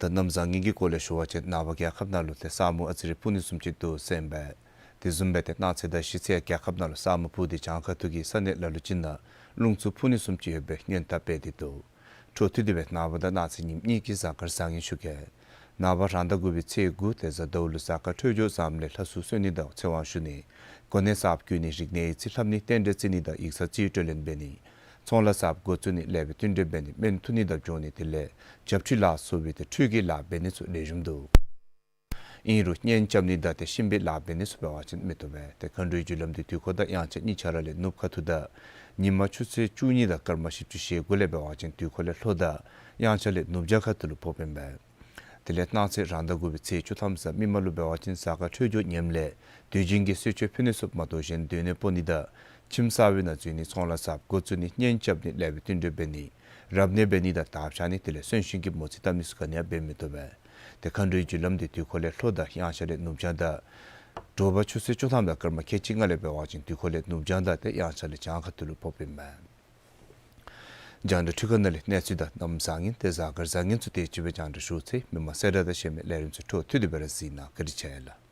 ད་གནམ་བཟང་ངན་གྱི་སྐོར་ལས་ཞུ་བ་ཅིན་ནངས་པ་རྒྱལ་ཁབ་ནང་ལུ་ཏེ་ས་སྨུག་ཨ་ཙི་རེ་སྤུབ་ནི་བཟུམ་ཅིག་འདུག་ཟེར་ཨིན་པས། དེ་བཟུམ་སྦེ་ཏེ་གནངས་ཚེ་དང་གཞེས་ཚེ་རྒྱལ་ཁབ་ནང་ལུ་ས་སྨུག་སྤུབ་སྟེ་གྱངས་ཁ་ཐུག་གི་ས་གནས་ལ་ལུ་ཅིག་ནང་རླུང་འཚུབ་འཕུ་ནི་བཟུམ་ཅིག་ཡོདཔ་སྦེ་སྔོན་བརྡ་སྤེལ་ཏེ་འདུག། འཕྲོ་མཐུད་དེ་སྦེ་ནངས་པ་དང་གནངས་ཚེ་ཉིནམ་གཉིས་ཀྱི་གཟའ་སྐར་བཟང་ངན་ཞུ་གེ། ནངས་པ་རང་ཟླ་དགུ་པའི་ཚེས་དགུ་ཏེ་གཟའ་ཟླཝ་ལུ་གཟའ་སྐར་འཕྲོད་སྦྱོར་བཟངམ་ལས་ལྷ་སྲུང་གསོལ་ནི་དང་ཚེ་དབང་ཞུ་ནི། གོ་གནས་གསརཔ་བསྐོ་ནི། རིག་གནས་ཡིག་རྩིས་ལྷབ་ནི། རྟེན་འབྲེལ་བརྩི་ནི་དང་ཡིག་ཚང་རྩིས་སྤྲོད་ལེན་འབད་ནི། ཚོང་ལཱ་གསརཔ་འགོ་བཙུགས་ནི། ལེགས་པའི་བསྟུན་གྲོས་འབད་ནི། སྨན་འཐུ་ནི་དང་སྦྱོང་ནི། དེ་ལས་བྱབས་ཁྲུས་ལ་སོགས་པའི་ཏེ་ཁྲུས་ཀྱི་ལཱ་འབད་ནི་ཚུ་ལེགས་ཤོམ་འདུག། ཨིན་རུང་གཉེན་རྐྱབ་ནི་དང་ཏེ་གཤིན་པོའི་ལཱ་འབད་ནི་ཚུ་འབད་བ་ཅིན་མི་བཏུབ་པས། ཏེ་མཁའ་འགྲོའི་རྒྱུ་ལམ་འདི་དུས་འཁོར་དང་དབྱངས་འཆར་གཉིས་ཆ་ར་ལས་ནུབ་ཁ་ཐུག་དང་ཉིན་མ་ཆུ་ཚོད་བཅུ་གཉིས་དང་སྐར་མ་བཞི་བཅུ་ཞེ་དགུ་ལས་འབད་བ་ཅིན་དུས་འཁོར་ལས་ལྷོ་དང་དབྱངས་འཆར་ལས་ནུབ་བྱང་ཁ་ཐུག་ལུ་ཕོགཔ་ཨིན་པས། དེ་ལས་གནངས་ཚེ་རང་ཟླ་དགུ་པའི་ཚེས་བཅུ་ཐམ་གཟའ་མིག་དམར་ལུ་འབད་བ་ཅིན་གཟའ་སྐར་འཕྲོད་སྦྱོར་ངནམ་ལས་དུས་རྒྱུན་གྱི་གསོལ་མཆོད་ཕུལ་ནི་ཚུ་མ་གཏོགས་གཞན་སྡོད་གནས་སྤོ་ནི་དང་ཁྱིམ་གསར་པའི་ནང་འཛུལ་ནི། ཚོང་ལཱ་གསརཔ་འགོ་བཙུགས་ནི། གཉེན་རྐྱབ་ནི། ལེགས་པའི་བསྟུན་གྲོས་འབད་ནི། རབ་གནས་འབད་ནི་དང་དར་འཕྱར་ནི། དེ་ལས་གསོན་གཤིན་གྱི་མོ་རྩིས་བཏབ་ནི་ཚུ་ག་ནི་ཡང་འབད་མི་བཏུབ་པས། ཏེ་མཁའ་འགྲོའི་རྒྱུ་ལམ་འདི་དུས་འཁོར་ལས་ལྷོ་དང་དབྱངས་འཆར་ལས་ནུབ་བྱང་དང་དྲོ་པ་ཆུ་ཚོད་བཅུ་ཐམ་དང་སྐར་མ་ཁལ་གཅིག་ལྔ་ལས་འབད་བ་ཅིན་དུས་འཁོར་ལས་ནུབ་བྱང་དང་ཏེ་དབྱངས་འཆར་ལས་བྱང་ཁ་ཐུག་ལུ་ཕོགཔ་ཨིན་པས། རྒྱང་བསྒྲགས་འཕྲུལ་ཁང་ནང་ལས་གནས་ཚུལ་དང་གནམ་བཟང་ངན་ཏེ་གཟའ་སྐར་བཟང་ངན་ཚུ་དེ་ཅིག་སྦེ་རྒྱང་བསྒྲགས་ཞུ་ཚར་ཡི། མི་མང་གསལ་བསྒྲགས་དང་གཞན་མི་ལས་རིམ་ཚུ་འཕྲོ་མཐུད་དེ་སྦེ་ར་གཟིགས་གནང་། བཀའ་དྲིན་ཆེ་ལགས།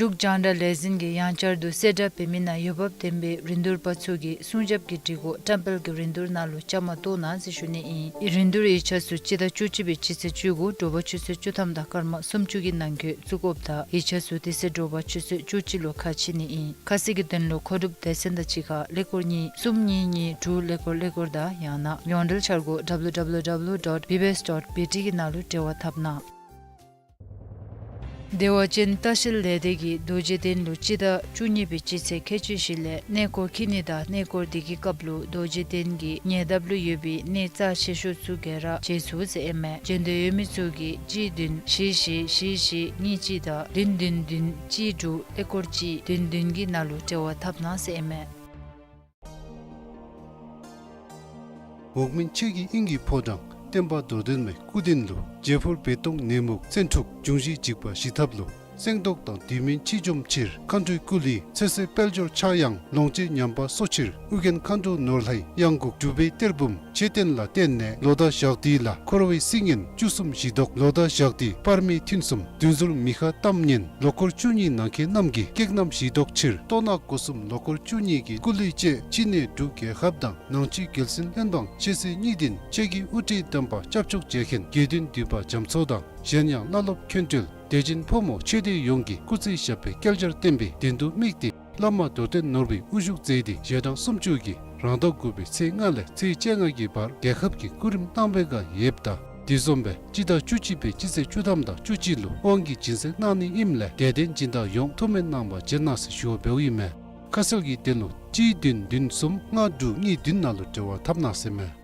འབྲུག་རྒྱང་བསྒྲགས་ལས་འཛིན་གྱིས་ཡང་བསྐྱར་དུ་གསལ་བསྒྲགས་འབད་མི་ནང་འོས་འབབ་ལྡན་པའི་རིན་བསྡུར་པ་ཚུ་གིས་སྲུང་སྐྱོབ་ཀྱི་སྒྲིག་གོ་བཀྲམ་སྤེལ་གྱི་རིན་བསྡུར་ནང་ལུ་བཅའ་མར་གཏོགས་གནང་ཟེར་ཞུ་ནི་ཨིན། རིན་བསྡུར་ཡིག་ཆ་ཚུ་སྤྱི་ཟླ་བཅུ་གཅིག་པའི་སྤྱི་ཚེས་བཅུ་དགུ་དྲོ་པ་ཆུ་ཚོད་བཅུ་ཐམ་དང་སྐར་མ་སུམ་ཅུ་གི་ནང་འཁོད་བཙུགས་དགོཔ་དང་ཡིག་ཆ་ཚུ་དེ་ཚེ་དྲོ་པ་ཆུ་ཚོད་བཅུ་གཅིག་ལུ་ཁ་ཕྱེ་ནི་ཨིན། ཁ་གསལ་གྱི་དོན་ལུ་མཁོ་སྒྲུབ་སྡེ་ཚན་དང་གཅིག་ཁར་ཀླད་ཀོར་གཉིས་གསུམ་གཉིས་གཉིས་དྲུག་ཀླད་ཀོར་ཀླད་ཀོར་དང་ཡང་ན་ཡོངས་འབྲེལ་འཆར་སྒོ་W W W dot B B S dot B T གི་ནང་ལུ་འབྲེལ་བ་འཐབ་གནང་། བདེ་བ་ཅན་ལྟ་བཤལ་ལས་སྡེ་གིས་རྡོ་རྗེ་གདན་ལུ་སྤྱི་ཟླ་བཅུ་གཉིས་པའི་སྤྱི་ཚེས་ཁལ་གཅིག་བཞི་ལས་གནས་སྐོར་འཁྱིད་ནི་དང་གནས་སྐོར་དེ་གི་སྐབས་ལུ་རྡོ་རྗེ་གདན་གྱི་ཉེ་འདབས་ལུ་ཡོད་པའི་གནས་རྩ་ཆེ་ཤོས་ཚུ་ག་ར་མཇལ་ཚུགས་ཟེར་ཨིན་མས། འབྱོན་འདོད་ཡོད་མི་ཚུ་གིས་གཅིག་བདུན་བཞི་བཞི་བཞི་བཞི་གཉིས་གཅིག་དང་བདུན་བདུན་བདུན་གཅིག་དྲུག་ཀླད་ཀོར་གཅིག་བདུན་བདུན་གྱི་ནང་ལུ་འབྲེལ་བ་འཐབ་གནང་ཟེར་ཨིན་མས། འོག་མིན་ཆོས་ཀྱི་དབྱིངས་ཀྱི་ཕོ་བྲང་། བསྟན་པ་རྡོར་གདན་མའི་སྐུ་རྟེན་ལུ། བྱད་ཕུར་བེ་སྟོང་ནད་མུག་བཙན་འཁྲུགས། འབྱུང་བཞི་འཇིགས་པ་ཞི་ཐབས་ལུ། གསེང་རྡོག་དང་དུས་མིན་འཆི་འཇོམས་ཕྱིར། མཁའ་འགྲོའི་སྐུ་ལུས་ཚེ་བསྲེགས་དཔལ་འབྱོར་ཕྱྭ་གཡང་། ལོངས་སྤྱོད་ཉམས་པ་གསོ་ཕྱིར། ཨོ་རྒྱན་མཁའ་འགྲོ་ནོར་ལྷའི་གཡང་འགུགས། སྒྲུབ་པའི་གཏེར་བུམ་མཆོད་རྟེན་ལ་བརྟེན་ནས། ལོ་ཟླ་ཞག་དུས་ལ་འཁོར་བའི་སྲི་ངན་བཅུ་གསུམ་ཞི་བཟློག། ལོ་ཟླ་ཞག་དུས་པར་མའི་ཐུན་གསུམ་བདུད་ཟུར་མི་ཁ་གཏམ་ངན། ལོ་འཁོར་བཅུ་གཉིས་ནང་མཁན་རྣམས་ཀྱི་བགེགས་རྣམས་ཞི་བཟློག་ཕྱིར། གཏོར་ནག་སྒོ་གསུམ་ལོ་འཁོར་བཅུ་གཉིས་ཀྱི་སྐུ་ལུས་བཅས་ཕྱི་ནས་འབྲུག་རྒྱལ་ཁབ་དང་ནང་ཆོས་རྒྱལ་སྲིད་བློན་འབངས་ཆོས་སྲིད་གཉིས་ལྡན་ཆོས་ཀྱི་དབུ་ཁྲིད་དམ་པ་སྐྱབས་མཆོག་མཇལ་མཁན་དགེ་འདུན་འདུས་པ་རྒྱ་མཚོ་དང་གཞན་ཡང་བླ་སློབ་མཁན་སྤྲུལ་དད་ཅན་ཕོ་མོ་ཆོས་སྡེ་ཡོངས་ཀྱིས་སྐུ་ཚེ་ཞབས་པད་བསྐལ་བརྒྱར་བརྟན་པའི་བདེན་མཐུ་དམིགས་ཏེ་བླ་མ་རྡོར་གདན་ནོར་བུའི་དབུ་བཞུགས་མཛད་དེ་ཞལ་གྲངས་སུམ་ཅུ་གིས་རང་ཟླ་དགུ་པའི་ཚེས་ལྔ་ལས་ཚེས་བཅོ་ལྔ་གི་བར་རྒྱལ་ཁབ་ཀྱི་སྐུ་རིམ་གནང་བའི་བསྒང་ཡོདཔ་ད་དེ་བཟུམ་སྦེ་སྤྱི་ཟླ་བཅུ་གཅིག་པའི་སྤྱི་ཚེས་བཅུ་ཐམ་དང་བཅུ་གཅིག་ལུ་དབང་གིས་སྦྱིན་སྲེག་གནང་ནི་ཨིནམ་ལས་དད་ལྡན་སྦྱིན་བདག་ཡོངས་ཐུགས་སྨོན་གནང་བར་བྱོན་གནང་ཟེར་ཞུ་བ་འབདཝ་ཨིན་མས། ཁ་གསལ་གྱི་དོན་ལུ་གཅིག་བདུན་བདུན་གསུམ་ལྔ་དྲུག་གཉིས་བདུན་ནང་ལུ་འབྲེལ་བ་འཐབ་གནང་ཟེར་མས།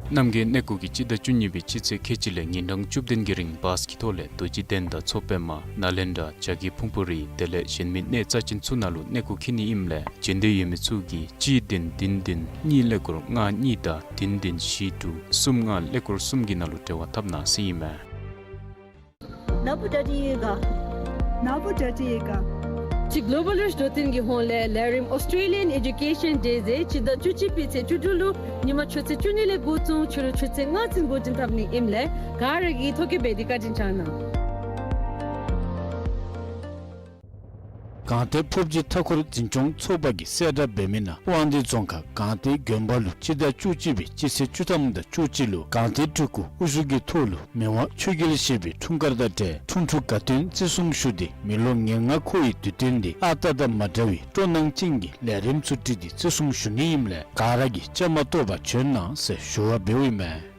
རྣམ་རྒྱལ་གནས་སྐོར་གྱིས་སྤྱི་ཟླ་བཅུ་གཉིས་པའི་སྤྱི་ཚེས་ཁལ་གཅིག་ལས་ཉིན་གྲངས་བཅུ་བདུན་གྱི་རིང་བཱས་ཀྱི་ཐོག་ལས་རྡོ་རྗེ་གདན་དང་མཚོ་པདྨ་ནཱ་ལེནྡྲ་བྱ་རྒོད་ཕུང་པོ་རི་དེ་ལས་གཞན་མི་གནས་རྩ་ཅན་ཚུ་ནང་ལུ་གནས་སྐོར་འཁྱིད་ནི་ཨིནམ་ལས་འབྱོན་འདོད་ཡོད་མི་ཚུ་གིས་གཅིག་བདུན་བདུན་བདུན་གཉིས་ཀླད་ཀོར་ལྔ་གཉིས་དང་བདུན་བདུན་བཞི་དྲུག་གསུམ་ལྔ་ཀླད་ཀོར་གསུམ་གྱི་ནང་ལུ་འབྲེལ་བ་འཐབ་གནང་ཟེར་ཨིན་མས། ན་བུ་ཌ་ཌི་ཡེ་ག། ན་བུ་ཌ་ཌི་ཡེ་ག། ཅིག་གློ་བཱལ་རིཆ་འགྲོ་སྟོན་གྱི་ཧོངས་ལས་ལས་རིམ་Australian Education Day ཟེར་སྤྱི་ཟླ་བཅུ་གཅིག་པའི་ཚེས་བཅུ་དྲུག་ལུ་ཉིན་མ་ཆུ་ཚོད་བཅུ་གཉིས་ལས་འགོ་བཙུགས་ཕྱི་རུ་ཆུ་ཚོད་ལྔ་ཚུན་འགོ་འདྲེན་འཐབ་ནི་ཨིནམ་ལས་ག་ར་གིས་ཐོ་བཀོད་འབད་དེ་བཀའ་དྲིན་བསྐྱང་གནང་། སྒང་སྟེང་ཕོབ་སྦྱིས་མཐའ་འཁོར་འཛིན་སྐྱོང་ཚོགས་པ་གིས་གསལ་བསྒྲགས་འབད་མི་ནང་དབང་འདུས་རྫོང་ཁག་སྒང་སྟེང་དགོན་པ་ལུ་སྤྱི་ཟླ་བཅུ་གཅིག་པའི་སྤྱི་ཚེས་བཅུ་ཐམ་དང་བཅུ་གཅིག་ལུ་སྒང་སྟེང་སྤྲུལ་སྐུ་དབུ་བཞུགས་ཀྱི་ཐོག་ལུ་མི་དབང་ཆོས་རྒྱལ་བཞི་པའི་འཁྲུངས་སྐར་དང་འབྲེལ་འཁྲུངས་འཁྲུག་དགའ་སྟོན་བརྩི་སྲུང་ཞུ་སྟེ་མི་ལོ་ཉེར་ལྔ་འཁོར་བའི་དུས་སྟོན་འདི་ཨ་རྟག་དང་མ་འདྲ་བའི་སྤྲོ་སྣང་ཅན་གྱི་ལས་རིམ་ཚུ་བསྒྲིགས་ཏེ་བརྩི་སྲུང་ཞུ་ནི་ཨིནམ་ལས་ག་ར་གིས་བཅའ་མར་གཏོགས་པར་བྱོན་གནང་ཟེར་ཞུ་བ་འབདཝ་ཨིན་མས།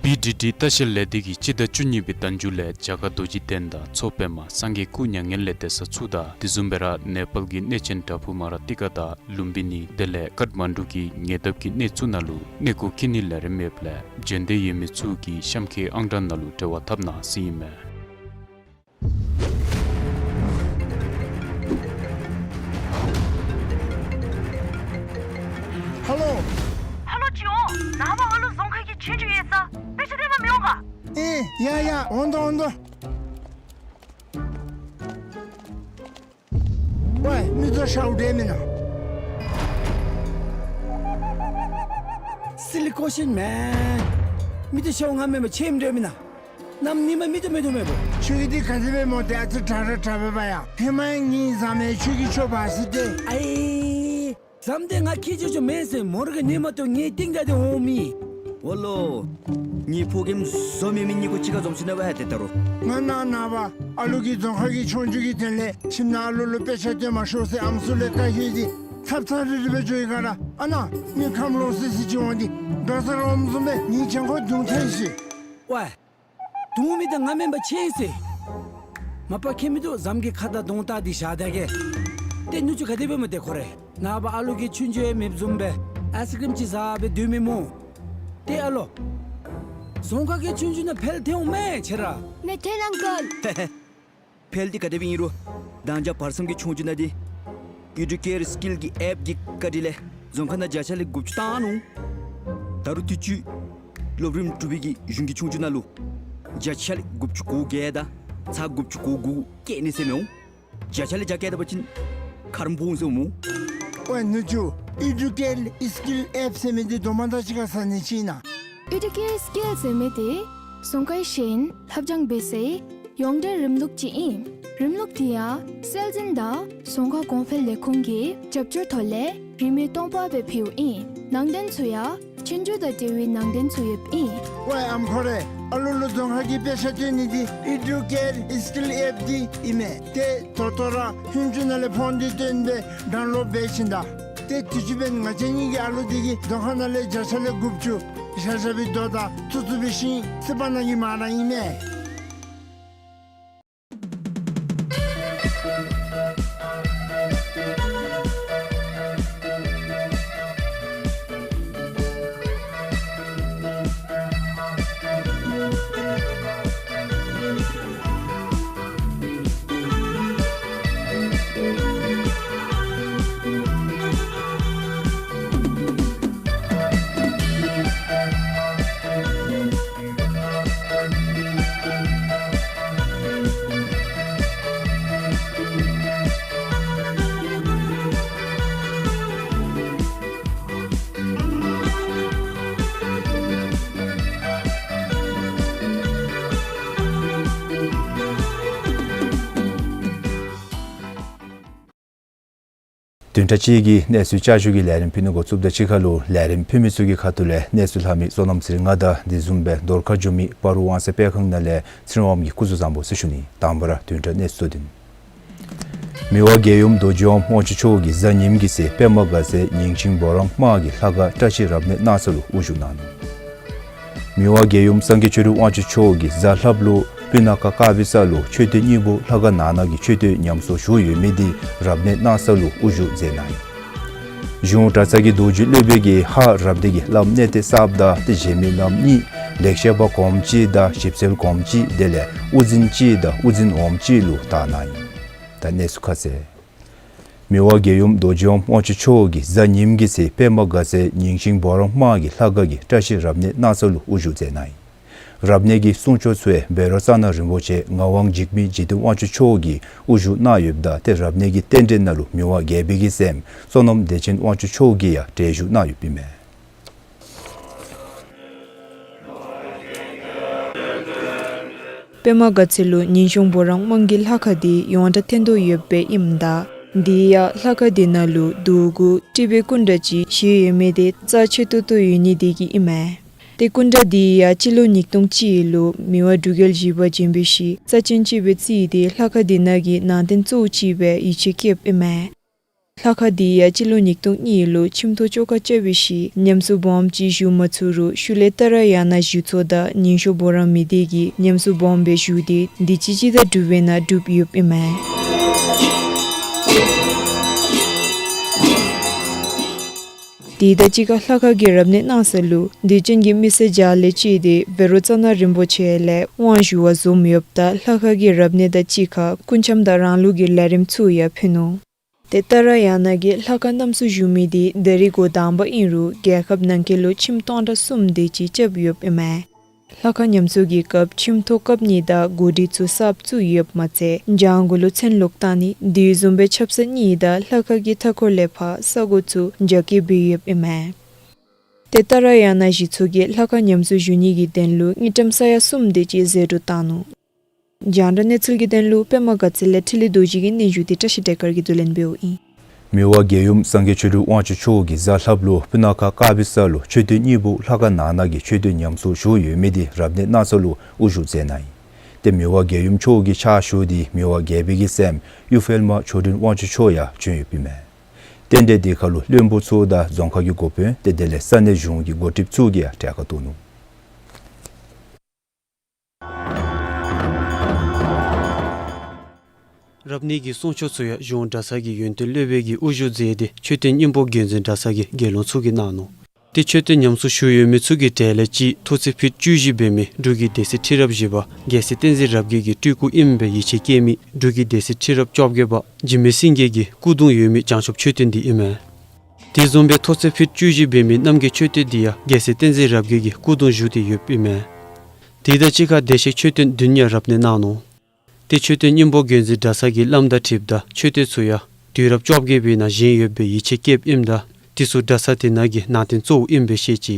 བི་ཌི་ཌི་ལྟ་བཤལ་ལས་སྡེ་གིས་སྤྱི་ཟླ་བཅུ་གཉིས་པའི་ཟླ་མཇུག་ལས་རྒྱ་གར་རྡོ་རྗེ་གདན་དང་མཚོ་པདྨ་སངས་རྒྱས་སྐུ་མྱ་ངན་ལས་འདས་ས་ཚུ་དང་དེ་བཟུམ་སྦེ་ར་ནེ་པཱལ་གྱི་གནས་ཆེན་བྲག་ཕུག་མ་ར་ཏི་ཀ་དང་ལུམ་བི་ནི་དེ་ལས་ཀཏ་མན་ཌུ་གི་ཉེ་འདབས་ཀྱི་གནས་ཚུ་ནང་ལུ་གནས་སྐོར་འཁྱིད་ནིའི་ལས་རིམ་ཡོདཔ་ལས་འབྱོན་འདོད་ཡོད་མི་ཚུ་གིས་གཤམ་འཁོད་ཨང་གྲངས་ནང་ལུ་འབྲེལ་བ་འཐབ་གནང་ཟེར་ཨིན་མས། ཧ་ལོ། ཧ་ལོ་ཅིག་འོང་། ནངས་པ་ཨ་ལུ་རྫོང་ཁ་གི་ཆོས་རྒྱུགས་ཡོད་ས་དཔེ་ཆ་སྟོན་པར་མི་འོང་ག། ཨེ་ཡ་ཡ་འོང་དོ་འོང་དོ། ཝའེ་མི་ཚུ་ཤཝ་འདྲ་མེན་ན། Silly question man། མི་ཚུ་ཤཝ་ང་མེན་པར་ཆེམ་འདྲ་མེན་ན། གནམ་ཉིནམ་མི་ཚུ་མེད་དོ་མེད་པོ། ཁྱོད་ཀྱིས་འདི་ག་དེ་སྦེ་སྨོ། ཏེ་ཨ་ཙི་དྲག་ར་དྲག་པས་པ་ཡ། ཧེ་མ་ངེའི་བཟའ་མི་ཁྱོད་ཀྱི་ཁྱོ་བ་ཟེར་ཏེ། ཨའི་བཟའ་མི་འདི་ང་ཁྱོད་ཅོ་ཅོ་མེན་ཟེར་མོ་ར་གི་ནི་མ་གཏོགས་ངེའི་རྟིང་བདའ་སྟེ་འོང་མི། ཝ་ལོ། ངེའི་ཕོ་རྒནམ་བཟོ་མེད་མི་གཉིས་ཀོ་གཅིག་ཁར་འཛོམས་ཅི་ན་བ་ཧ་ཏེ་ད་རུང་། ང་ནཱ་ནངས་པ་ཨ་ལུ་གིས་རྫོང་ཁ་གི་ཆོས་རྒྱུགས་ཀྱི་དོན་ལས་ཁྱིམ་ནང་ཨ་ལུ་ལུ་དཔེ་ཆ་སྟོན་མ་ཤོག་ཟེར་ཨམ་སྲུ་ལས་བཀའ་ཞུ་སྟེ་ཚབ་ཚབ་རི་རི་སྦེ་འགྱོ་ཡི་ག་ར། ཨ་ནཱ་མི་ཁམས་ལོག་སི་སི་ཅིག་འོང་སྟེ་འགྲོ་ས་ར་འོངམ་བཟུམ་སྦེ་ངེའི་གྱང་ཁར་བརྡུང་ཚར་ཡི་ཟེར། ཝའེ། བརྡུང་མི་འདི་ང་མེན་པར་ཆེ་ཟེར། མ་པ་ཁྱད་མིན་འདུག། བཟའ་མི་གི་ཁ་དང་གདོང་བལྟ་སྟེ་བཞག་ད་གེ། ཏེ་ནུ་གཅུང་ག་དེ་སྦེ་སྨོ་ཏེ་ཁོ་རེ། ནངས་པ་ཨ་ལུ་གིས་ཆོས་རྒྱུགས་ཡང་མེདཔ་བཟུམ་སྦེ་ཨའི་སི་ཀྲིམ་ཅིག་བཟའ་སྦེ་སྡོད་མི་སྨོ། ཏེ་ཨ་ལོ། རྫོང་ཁ་གི་ཆོས་རྒྱུགས་ནང་ཕེལ་ཐལ་འོང་མས་ཁྱོད་ར། མེད་ཐལ་ཨང་ཀལ། ཕེལ་འདི་ག་དེ་སྦེ་ཨིན་རུང་། མདང་ཞག་བར་མཚམས་ཀྱི་ཆོས་རྒྱུགས་ནང་འདི་ཨེ་ཌུ་ཀེར་སི་ཀིལ་གྱི་ཨེཔ་གི་བཀའ་དྲིན་ལས་རྫོང་ཁ་ནང་བརྒྱ་ཆ་ལས་དགུ་བཅུ་བཏང་ནུག། ད་རུང་དུས་ཅི་སློབ་རིམ་དྲུག་པའི་གི་གཞུང་གི་ཆོས་རྒྱུགས་ནང་ལུ་བརྒྱ་ཆ་ལས་དགུ་བཅུ་གོ་བརྒྱད་དང་ཚག་དགུ་བཅུ་གོ་དགུ་བཀལ་ནི་ཟེར་མི་འོང་། བརྒྱ་ཆ་ལས་བརྒྱ་བཀལ་ད་པ་ཅིན་ཁ་རོག་འབོ་འོང་ཟེར་འོང་སྨོ། ཝའེ་ནུ་གཅུང་ཨེ་ཌུ་ཀེར་སི་ཀིལ་ཨེཔ་ཟེར་མི་འདི་དོ་མ་དང་གཅིག་ཁར་ཟ་ནི་ཅིག་ཨིན་ན། ཨེ་ཌུ་ཀེར་སི་ཀིལ་ཟེར་མི་འདི་རྫོང་ཁའི་ཤེས་ཡོན་ལྷབ་སྦྱང་འབད་སའི་ཡོངས་འབྲེལ་རིམ་ལུགས་ཅིག་ཨིན། རིམ་ལུགས་འདི་ཡང་སྲོལ་འཛིན་དང་རྫོང་ཁ་གོང་འཕེལ་ལས་ཁུངས་ཀྱི་རྒྱབ་སྐྱོར་ཐོག་ལས་རིན་མེད་སྟོང་པ་སྦེ་ཕུལཝ་ཨིན། ནང་དོན་ཚུ་ཡང་ཆོས་རྒྱུགས་དང་འབྲེལ་བའི་ནང་དོན་ཚུ་ཡོདཔ་ཨིན། ཝའེ་ཨམ་ཁོ་རེ། ཨ་ལུ་ལུ་རྫོང་ཁ་གི་དཔེ་ཆ་སྟོན་ནི་འདི་ཨི་ཌུ་ཀེར་ཨི་སི་ཀིལ་ཨེཔ་འདི་ཨིན་མས། ཏེ་ད་ལྟོ་ར་ཧུན་ཅུ་ནང་ལས་ཕོན་འདི་བཏོན་སྦེ་ཌའུན་ལོཌ་འབད་ཞིནམ་ད། ཏེ་དུས་ཅི་འབདན་ང་བཅས་གཉིས་ཀྱི་ཨ་ལུ་འདི་གིས་རྫོང་ཁ་ནང་ལས་བརྒྱ་ཆ་ལས་དགུ་བཅུ་བཞག་བཞག་པའི་རྡོ་དང་ཐུག་ཐུག་འབད་ཞིནམ་རྩིས་པ་ནང་གི་མ་ར་ཨིན་མས། བདུན་ཕྲག་གཅིག་གི་གནས་ཚུལ་བསྐྱར་ཞུ་གི་ལས་རིམ་ཕུལ་ནི་འགོ་བཙུགསཔ་ད་གཅིག་ཁར་ལུ་ལས་རིམ་ཕུལ་མི་ཚུ་གི་ཁ་ཐུག་ལས་གནས་ཚུལ་ལྷག་མི་བསོད་ནམས་ཚེ་རིང་ང་དང་དེ་བཟུམ་སྦེ་རྫོང་ཁ་འགྱོ་མི་སྤ་རོ་དབང་གསལ་སྤེལ་ཁང་ནང་ལས་ཚེ་རིང་དབང་མོ་གིས་སྐུ་གཟུགས་བཟང་པོ་ཟེར་ཞུ་ནི། དང་པ་ར་བདུན་ཕྲག་གནས་ཚུལ་བསྡུ་ནི། མི་དབང་རྒྱལ་ཡུམ་རྡོ་རྗེ་འོད་དབང་ཕྱུག་མཆོག་གིས་གཟའ་ཉིམ་གི་ཚེ་པདྨ་དགའ་ཚལ་ཉིང་ཆིང་བོ་རང་དམག་གི་ལྷ་ཁང་བཀྲ་ཤིས་རབ་གནས་གནང་ས་ལུ་དབུ་བཞུགས་གནང་ནུག། མི་དབང་རྒྱལ་ཡུམ་སངས་རྒྱས་ཆོས་དྲུག་དབང་ཕྱུག་མཆོག་གིས་གཟའ་ལྷགཔ་ལུ་སྤུ་ན་ཁ་དཀར་སྦིས་ས་ལུ་མཆོད་རྟེན་སྙིང་པོ་ལྷ་ཁང་ནང་ན་གི་མཆོད་རྟེན་ཉམས་གསོ་ཞུ་ཡོད་མི་འདི་རབ་གནས་གནང་ས་ལུ་དབུ་བཞུགས་མཛད་གནང་ཡི། གཞུང་གྲྭ་ཚང་གི་རྡོ་རྗེ་སློབ་དཔོན་གྱིས་ཧཱ་རབ་སྡེ་གི་བླམ་གནས་བརྟན་གསརཔ་དང་ཏེ་གཞན་མི་རྣམ་གཉིས་ལེགས་བཤད་པ་གོངམ་གཅིག་དང་ཞིབ་འཚོལ་གོངམ་གཅིག་དེ་ལས་དབུ་འཛིན་གཅིག་དང་དབུ་འཛིན་འོགམ་གཅིག་ལུ་བདམས་གནང་ཡི། ད་གནས་ཚུལ་ཁ་གསལ། མི་དབང་རྒྱལ་ཡུམ་རྡོ་རྗེ་འོད་དབང་ཕྱུག་མཆོག་གིས་གཟའ་ཉིམ་གི་ཚེ་པདྨ་དགའ་ཚལ་ཉིང་ཆིང་བོ་རང་དམག་གི་ལྷ་ཁང་གི་བཀྲ་ཤིས་རབ་གནས་གནང་ས་ལུ་དབུ་བཞུགས་མཛད་གནང་ཡི། རབ་གནས་ཀྱི་གསུང་ཆོག་ཚུ་ཡང་བཻ་རོ་ཙ་ན་རིན་པོ་ཆེ་ངག་དབང་འཇིགས་མེད་འཇིག་རྟེན་དབང་ཕྱུག་མཆོག་གིས་དབུ་བཞུགས་གནང་ཡོདཔ་ད་ཏེ་རབ་གནས་ཀྱི་རྟེན་འབྲེལ་ནང་ལུ་མི་དབང་རྒྱལ་པོའི་གི་སྲསམོ་བསོད་ནམས་བདེ་ཆེན་དབང་ཕྱུག་མཆོག་གིས་ཡང་གྲལ་བཞུགས་གནང་ཡོདཔ་ཨིན་མས། པདྨ་དགའ་ཚལ་ལུ་ཉིང་ཆིང་བོ་རང་དམག་གི་ལྷ་ཁང་འདི་ཡོངས་གྲགས་ཐོན་དོ་ཡོདཔ་ཨིནམ་ད་དེ་ཡང་ལྷ་ཁང་འདི་ནང་ལུ་རྡོ་གུ་ཊི་བེཊ་སྐུ་འདྲ་ཅིག་བཞེས་ཡོད་མི་འདི་རྩ་ཆེ་ཏོག་ཏོ་ཡོད་ནི་དེ་གིས་ཨིན་མས། ཏེ་སྐུ་འདྲ་འདི་ཡང་སྤྱི་ལོ་ཉིས་སྟོང་གཅིག་ལུ་མི་དབང་འབྲུག་རྒྱལ་བཞི་པ་བྱོན་པའི་ཤུལ་རྩ་ཅན་ཅིག་སྦེ་བརྩིས་ཏེ་ལྷ་ཁང་འདི་ནང་གི་ནང་རྟེན་གཙོ་བོ་ཅིག་སྦེ་ཡིད་ཆེས་བསྐྱེདཔ་ཨིན་མས། ལྷ་ཁང་འདི་ཡང་སྤྱི་ལོ་ཉིས་སྟོང་གཉིས་ལུ་ཁྱིམ་ཐོག་བཅོ་ཁ་རྐྱབ་པའི་ཤུལ་ཉམས་གསོ་སྦོམ་ཅིག་ཞུ་མ་ཚུགས་རུང་ཤུལ་ལས་ཏཱ་ར་ཡ་ན་བཞུགས་ཚོགས་དང་ཉིང་ཤོ་བོ་རང་མི་སྡེ་གིས་ཉམས་གསོ་སྦོམ་སྦེ་ཞུ་སྟེ་དུས་ཅི་ཅིག་དང་འབྲུག་པའི་ནང་སྒྲུབ་ཡོདཔ་ཨིན་མས། དེ་དང་གཅིག་ཁར་ལྷ་ཁང་གི་རབ་གནས་གནང་ས་ལུ་དད་ཅན་གྱི་མི་སེར་བརྒྱ་ལས་བཅད་དེ་བཻ་རོ་ཙ་ན་རིན་པོ་ཆེ་ལས་དབང་ཞུ་བར་འཛོམས་ཡོདཔ་ད་ལྷ་ཁང་གི་རབ་གནས་དང་གཅིག་ཁར་སྐུ་འཆམ་དང་རང་ལུགས་ཀྱི་ལས་རིམ་ཚུ་ཡང་ཕུལ་ནུག། ཏེ་ཏཱ་ར་ཡ་ན་གི་ལྷ་ཁང་རྣམས་སུ་བཞུགས་མི་འདི་ད་རིས་འགོ་དང་པ་ཨིན་རུང་རྒྱལ་ཁབ་ནང་འཁོད་ལུ་ཁྱིམ་སྟོང་ཕྲག་གསུམ་དེ་ཅིག་རྐྱབ་ཡོདཔ་ཨིན་མས། ལྷ་ཁང་ཉམས་གསོ་གི་སྐབས་ཁྱིམ་ཐོག་རྐྱབ་ནི་དང་གོ་སྒྲིག་ཚུ་གསརཔ་བཙུགས་ཡོདཔ་མ་ཚད་གྱང་གུ་ལུ་ཚོན་ལོག་བཏང་ནི་དེ་བཟུམ་སྦེ་ཆབ་གསང་གཉིས་དང་ལྷ་ཁང་གི་མཐའ་འཁོར་ལས་ཕར་ས་སྒོ་ཚུ་རྒྱ་སྐྱེད་འབད་ཡོདཔ་ཨིན་མས། ཏེ་ཏཱ་ར་ཡ་ན་གཞི་ཚོགས་ཀྱིས་ལྷ་ཁང་ཉམས་གསོ་ཞུ་ནི་གི་དོན་ལུ་དངུལ་ཀྲམ་ས་ཡ་གསུམ་དེ་ཅིག་ཟད་འགྲོ་བཏང་ནུག། རྒྱང་བསྒྲགས་གནས་ཚུལ་གྱི་དོན་ལུ་པདྨ་དགའ་ཚལ་ལས་འཕྲིན་ལས་རྡོ་རྗེ་གི་སྙན་ཞུ་འདི་བཀྲ་ཤིས་བདེ་དཀར་གྱིས་བསྡུ་ལེན་འབདཝ་ཨིན། མི་དབང་རྒྱལ་ཡུམ་སངས་རྒྱས་ཆོས་དྲུག་དབང་ཕྱུག་མཆོག་གིས་གཟའ་ལྷགཔ་ལུ་སྤུ་ན་ཁ་དཀར་སྦིས་ས་ལུ་མཆོད་རྟེན་སྙིང་པོ་ལྷ་ཁང་ནང་ན་གི་མཆོད་རྟེན་ཉམས་གསོ་ཞུ་ཡོད་མི་འདི་རབ་གནས་གནང་ས་ལུ་དབུ་བཞུགས་མཛད་གནང་ཡི། ཏེ་མི་དབང་རྒྱལ་ཡུམ་མཆོག་གི་ཕྱག་ཞུ་འདི་མི་དབང་རྒྱལ་པོའི་གི་སྲསམོ་གཡུ་འཕེལ་མ་ཆོས་སྒྲོན་དབང་ཕྱུག་མཆོག་ཡང་བྱོན་ཡོདཔ་ཨིན་མས། རྟེན་འབྲེལ་འདི་ཁར་ལུ་བློན་པོ་ཚུ་དང་རྫོང་ཁག་གི་འགོ་དཔོན་ཏེ་དེ་ལས་ས་གནས་གཞུང་གི་འགོ་ཁྲིདཔ་ཚུ་གིས་ཡང་གྲལ་ཁར་གཏོགས་ནུག། རབ་གནས་ཀྱི་གསུང་ཆོག་ཚུ་ཡང་གཞུང་གྲྭ་ཚང་གི་ཡོན་ཏན་སློབ་དཔོན་གྱིས་དབུ་བཞུགས་མཛད་དེ་མཆོད་རྟེན་སྙིང་པོ་དགོན་འཛིན་གྲྭ་ཚང་གི་དགེ་སློང་ཚུ་གིས་གནང་ནུག། ཏེ་མཆོད་རྟེན་ཉམས་གསོ་ཞུ་ཡོད་མི་ཚུ་གི་གྲས་ལས་གཅིག་མཐོ་ཚད་ཕིཊ་བཅུ་བཞི་འབད་མི་འབྲུག་གི་སྡེ་སྲིད་ཁྲི་རབས་བཞི་པ་རྒྱལ་སྲས་བསྟན་འཛིན་རབ་རྒྱས་ཀྱི་སྤྲུལ་སྐུ་ཨིནམ་སྦེ་ཡིད་ཆེས་བསྐྱེད་མི་འབྲུག་གི་སྡེ་སྲིད་ཁྲི་རབས་བཅོ་བརྒྱད་པ་འཇིགས་མེད་སེང་གེ་གི་སྐུ་གདུང་ཡོད་མི་བྱང་ཆུབ་མཆོད་རྟེན་འདི་ཨིན་མས། དེ་བཟུམ་སྦེ་མཐོ་ཚད་ཕིཊ་བཅུ་བཞི་འབད་མི་རྣམ་རྒྱལ་མཆོད་རྟེན་འདི་ཡང་རྒྱལ་སྲས་བསྟན་འཛིན་རབ་རྒྱས་ཀྱི་སྐུ་གདུང་བཞུགས་ཏེ་ཡོདཔ་ཨིན་མས། དེ་དང་གཅིག་ཁར་བདེ་གཤེགས་མཆོད་རྟེན་བདུན་ཡང་རབ་གནས་གནང་ནུག། ཏེ་མཆོད་རྟེན་སྙིང་པོ་དགོན་འཛིན་གྲྭ་ཚང་གི་བླམ་དང་འཁྲིལཝ་ད་མཆོད་རྟེན་ཚུ་ཡང་དུས་རབས་བཅོ་བརྒྱད་པའི་ནང་བཞེངས་ཡོདཔ་སྦེ་ཡིད་ཆེས་བསྐྱེདཔ་ཨིནམ་ད་དེ་ཚུ་གྲྭ་ཚང་དེ་ནང་གི་ནང་རྟེན་གཙོ་བོ་ཨིནམ་སྦེ་བཤད་ཅི།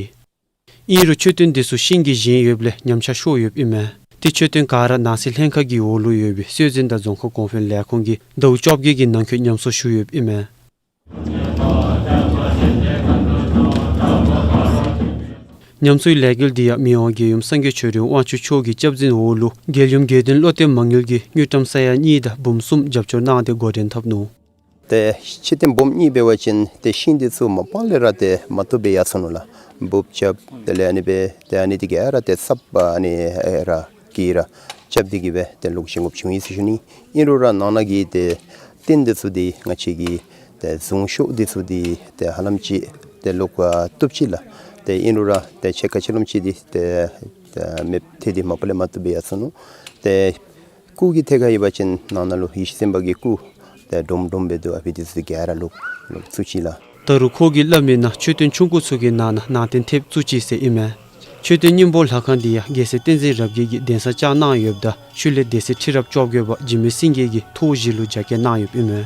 ཨིན་རུང་མཆོད་རྟེན་དེ་ཚུ་ཤིང་གིས་བཞེངས་ཡོདཔ་ལས་ཉམས་ཆག་ཤོར་ཡོདཔ་ཨིན་མས། ཏེ་མཆོད་རྟེན་ག་ར་ནང་སྲིད་ལྷན་ཁག་གི་འོག་ལུ་ཡོད་པའི་སྲོལ་འཛིན་དང་རྫོང་ཁ་གོང་འཕེལ་ལས་ཁུངས་ཀྱིས་ཟླཝ་བཅོ་བརྒྱད་ཀྱི་ནང་འཁོད་ཉམས་གསོ་ཞུ་ཡོདཔ་ཨིན་མས། ཉམས་གསོའི་ལས་འགུལ་འདི་ཡང་མི་དབང་རྒྱལ་ཡུམ་སངས་རྒྱས་ཆོས་སྒྲོན་དབང་ཕྱུག་མཆོག་གི་སྐྱབས་འཛིན་འོག་ལུ་རྒྱལ་ཡུམ་དགེ་འདུན་བློ་གཏེར་མ་དངུལ་གྱིས་དངུལ་ཀྲམ་ས་ཡ་གཉིས་དང་འབུམ་གསུམ་རྒྱབ་སྐྱོར་གནང་སྟེ་འགོ་འདྲེན་འཐབ་ནུག། ཏེ་ཕྱི་རྟེན་འབུམ་གཉིས་འབད་བ་ཅིན་ཏེ་ཤིང་འདི་ཚུ་མ་པ་ལས་ར་ཏེ་མ་བཏུབ་སྦེ་ཡར་སོ་ནུག་ལགས། འབུཔ་རྐྱབ་དེ་ལས་ཨ་ནི་སྦེ་ཏེ་ཨ་ནི་འདི་ག་ར་ཏེ་སྲབ་ཨ་ནི་ར་གིས་ར་རྐྱབ་སྟེ་གི་སྦེ་ཏེ་ལོག་བཞེངས་དགོཔ་བྱུང་ཡི་ཟེར་ཞུ་ནི། ཨིན་རུང་ར་ནང་ན་གི་ཏེ་རྟེན་འདི་ཚུ་འདི་ང་བཅས་ཀྱི་ཏེ་གཟུངས་ཤོག་འདི་ཚུ་འདི་ཏེ་ཧ་ལམ་ཅིག་ཏེ་ལོག་ཨ་བཏུབ་ཅི་ལགས། ཏེ་ཨིན་རུང་ར་ཏེ་ཕྱེད་ཀ་ཅིག་ལོམ་ཅིག་འདི་ཏེ་ཏེ་མེདཔ་ཐལ་ཏེ་མ་པ་ལས་མ་བཏུབ་སྦེ་ཡར་སོ་ནུག། ཏེ་སྐུ་གི་ཐད་ཁར་ཨིན་པ་ཅིན་ནང་ན་ལུ་ཡེ་ཤེས་སེམས་དཔའ་གི་སྐུ་ཏེ་སྒྲོམ་སྒྲོམ་སྦེ་འདུག། ཨ་ཕི་འདི་ཚུ་ག་ར་ལོག་ལོག་བཙུགས་ཅི་ལགས། ད་རུང་ཁོ་གིས་སླབ་མིའི་ནང་མཆོད་རྟེན་ཆུང་ཀུ་ཚུ་གི་ནང་ན་ནང་རྟེན་ཐེབས་བཙུགས་ཅི་ཟེར་ཨིན་མས། མཆོད་རྟེན་སྙིང་པོ་ལྷ་ཁང་འདི་ཡང་རྒྱལ་སྲས་བསྟན་འཛིན་རབ་རྒྱས་ཀྱིས་གདན་ས་བཅགས་གནང་ཡོདཔ་ད་ཤུལ་ལས་སྡེ་སྲིད་ཁྲི་རབས་བཅོ་བརྒྱད་པ་འཇིགས་མེད་སེང་གེ་གིས་ཐོག་བཞི་ལུ་རྒྱ་བསྐྱེད་གནང་ཡོདཔ་ཨིན་མས།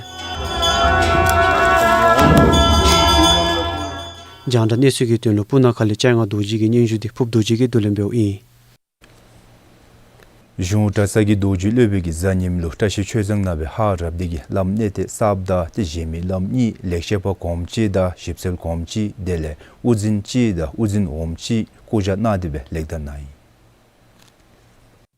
རྒྱང་བསྒྲགས་གནས་ཚུལ་གྱི་དོན་ལུ་སྤུ་ན་ཁ་ལས་ལྕང་ང་རྡོ་རྗེ་གི་སྙན་ཞུ་འདི་ཕུབ་རྡོ་རྗེ་གིས་བསྡུ་ལེན་འབདཝ་ཨིན། གཞུང་གྲྭ་ཚང་གི་རྡོ་རྗེ་སློབ་དཔོན་གྱིས་གཟའ་ཉིམ་ལུ་བཀྲ་ཤིས་ཆོས་བཟང་ནང་སྦེ་ཧཱ་རབ་སྡེ་གི་བླམ་གནས་བརྟན་གསརཔ་དང་ཏེ་གཞན་མི་བླམ་གཉིས་ལེགས་བཤད་པ་གོངམ་གཅིག་དང་ཞིབ་འཚོལ་གོངམ་གཅིག་དེ་ལས་དབུ་འཛིན་གཅིག་དང་དབུ་འཛིན་འོགམ་གཅིག་བསྐོ་བཞག་གནང་སྟེ་སྦེ་ལེགས་དར་གནང་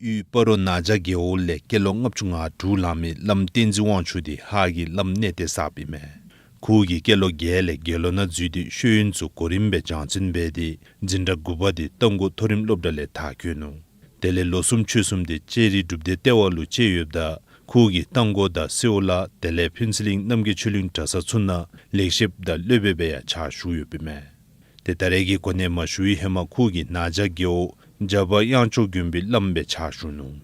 ཡི། དབུས་སྤ་རོ་ན་བྱ་རྒེད་འོག་ལས་སྐྱེས་ལོ་ལྔ་བཅུ་ང་དྲུག་ལང་མི་བླམ་བསྟན་འཛིན་དབང་ཕྱུག་འདི་ཧཱ་གི་བླམ་གནས་བརྟན་གསརཔ་ཨིན་མས། ཁོ་གིས་སྐྱེས་ལོ་བརྒྱད་ལས་དགེ་སློང་ནང་འཛུལ་ཏེ་ཤེས་ཡོན་ཚུ་གོ་རིམ་སྦེ་སྦྱང་འཛིན་འབད་དེ་འཛིན་གྲྭ་དགུ་པ་འདི་རྟ་མགོ་མཐོ་རིམ་སློབ་གྲྭ་ལས་མཐར་འཁྱོལ་ནུག། དེ་ལས་ལོ་གསུམ་ཕྱོགས་གསུམ་འདི་ལྕགས་རི་སྒྲུབ་སྡེ་ལྟེ་བ་ལུ་བཅད་ཡོདཔ་ད་ཁོ་གིས་རྟ་མགོ་དང་སེའུ་ལ་དེ་ལས་ཕུན་ཚོགས་གླིང་རྣམ་རྒྱལ་ཆོས་གླིང་གྲྭ་ཚང་ཚུ་ནང་ལེགས་བཤདཔ་དང་སློབ་དཔོན་སྦེ་ཡང་ཕྱག་ཞུ་ཡོདཔ་ཨིན་མས། ཏེ་ད་རེས་ཀྱི་གོ་གནས་མ་ཞུ་བའི་ཧེ་མ་ཁོ་གིས་ན་བྱ་རྒེད་འོག་རྒྱ་བ་དབྱངས་སྐྱོང་དགོན་པའི་བླམ་སྦེ་ཕྱག་ཞུ་ནུག།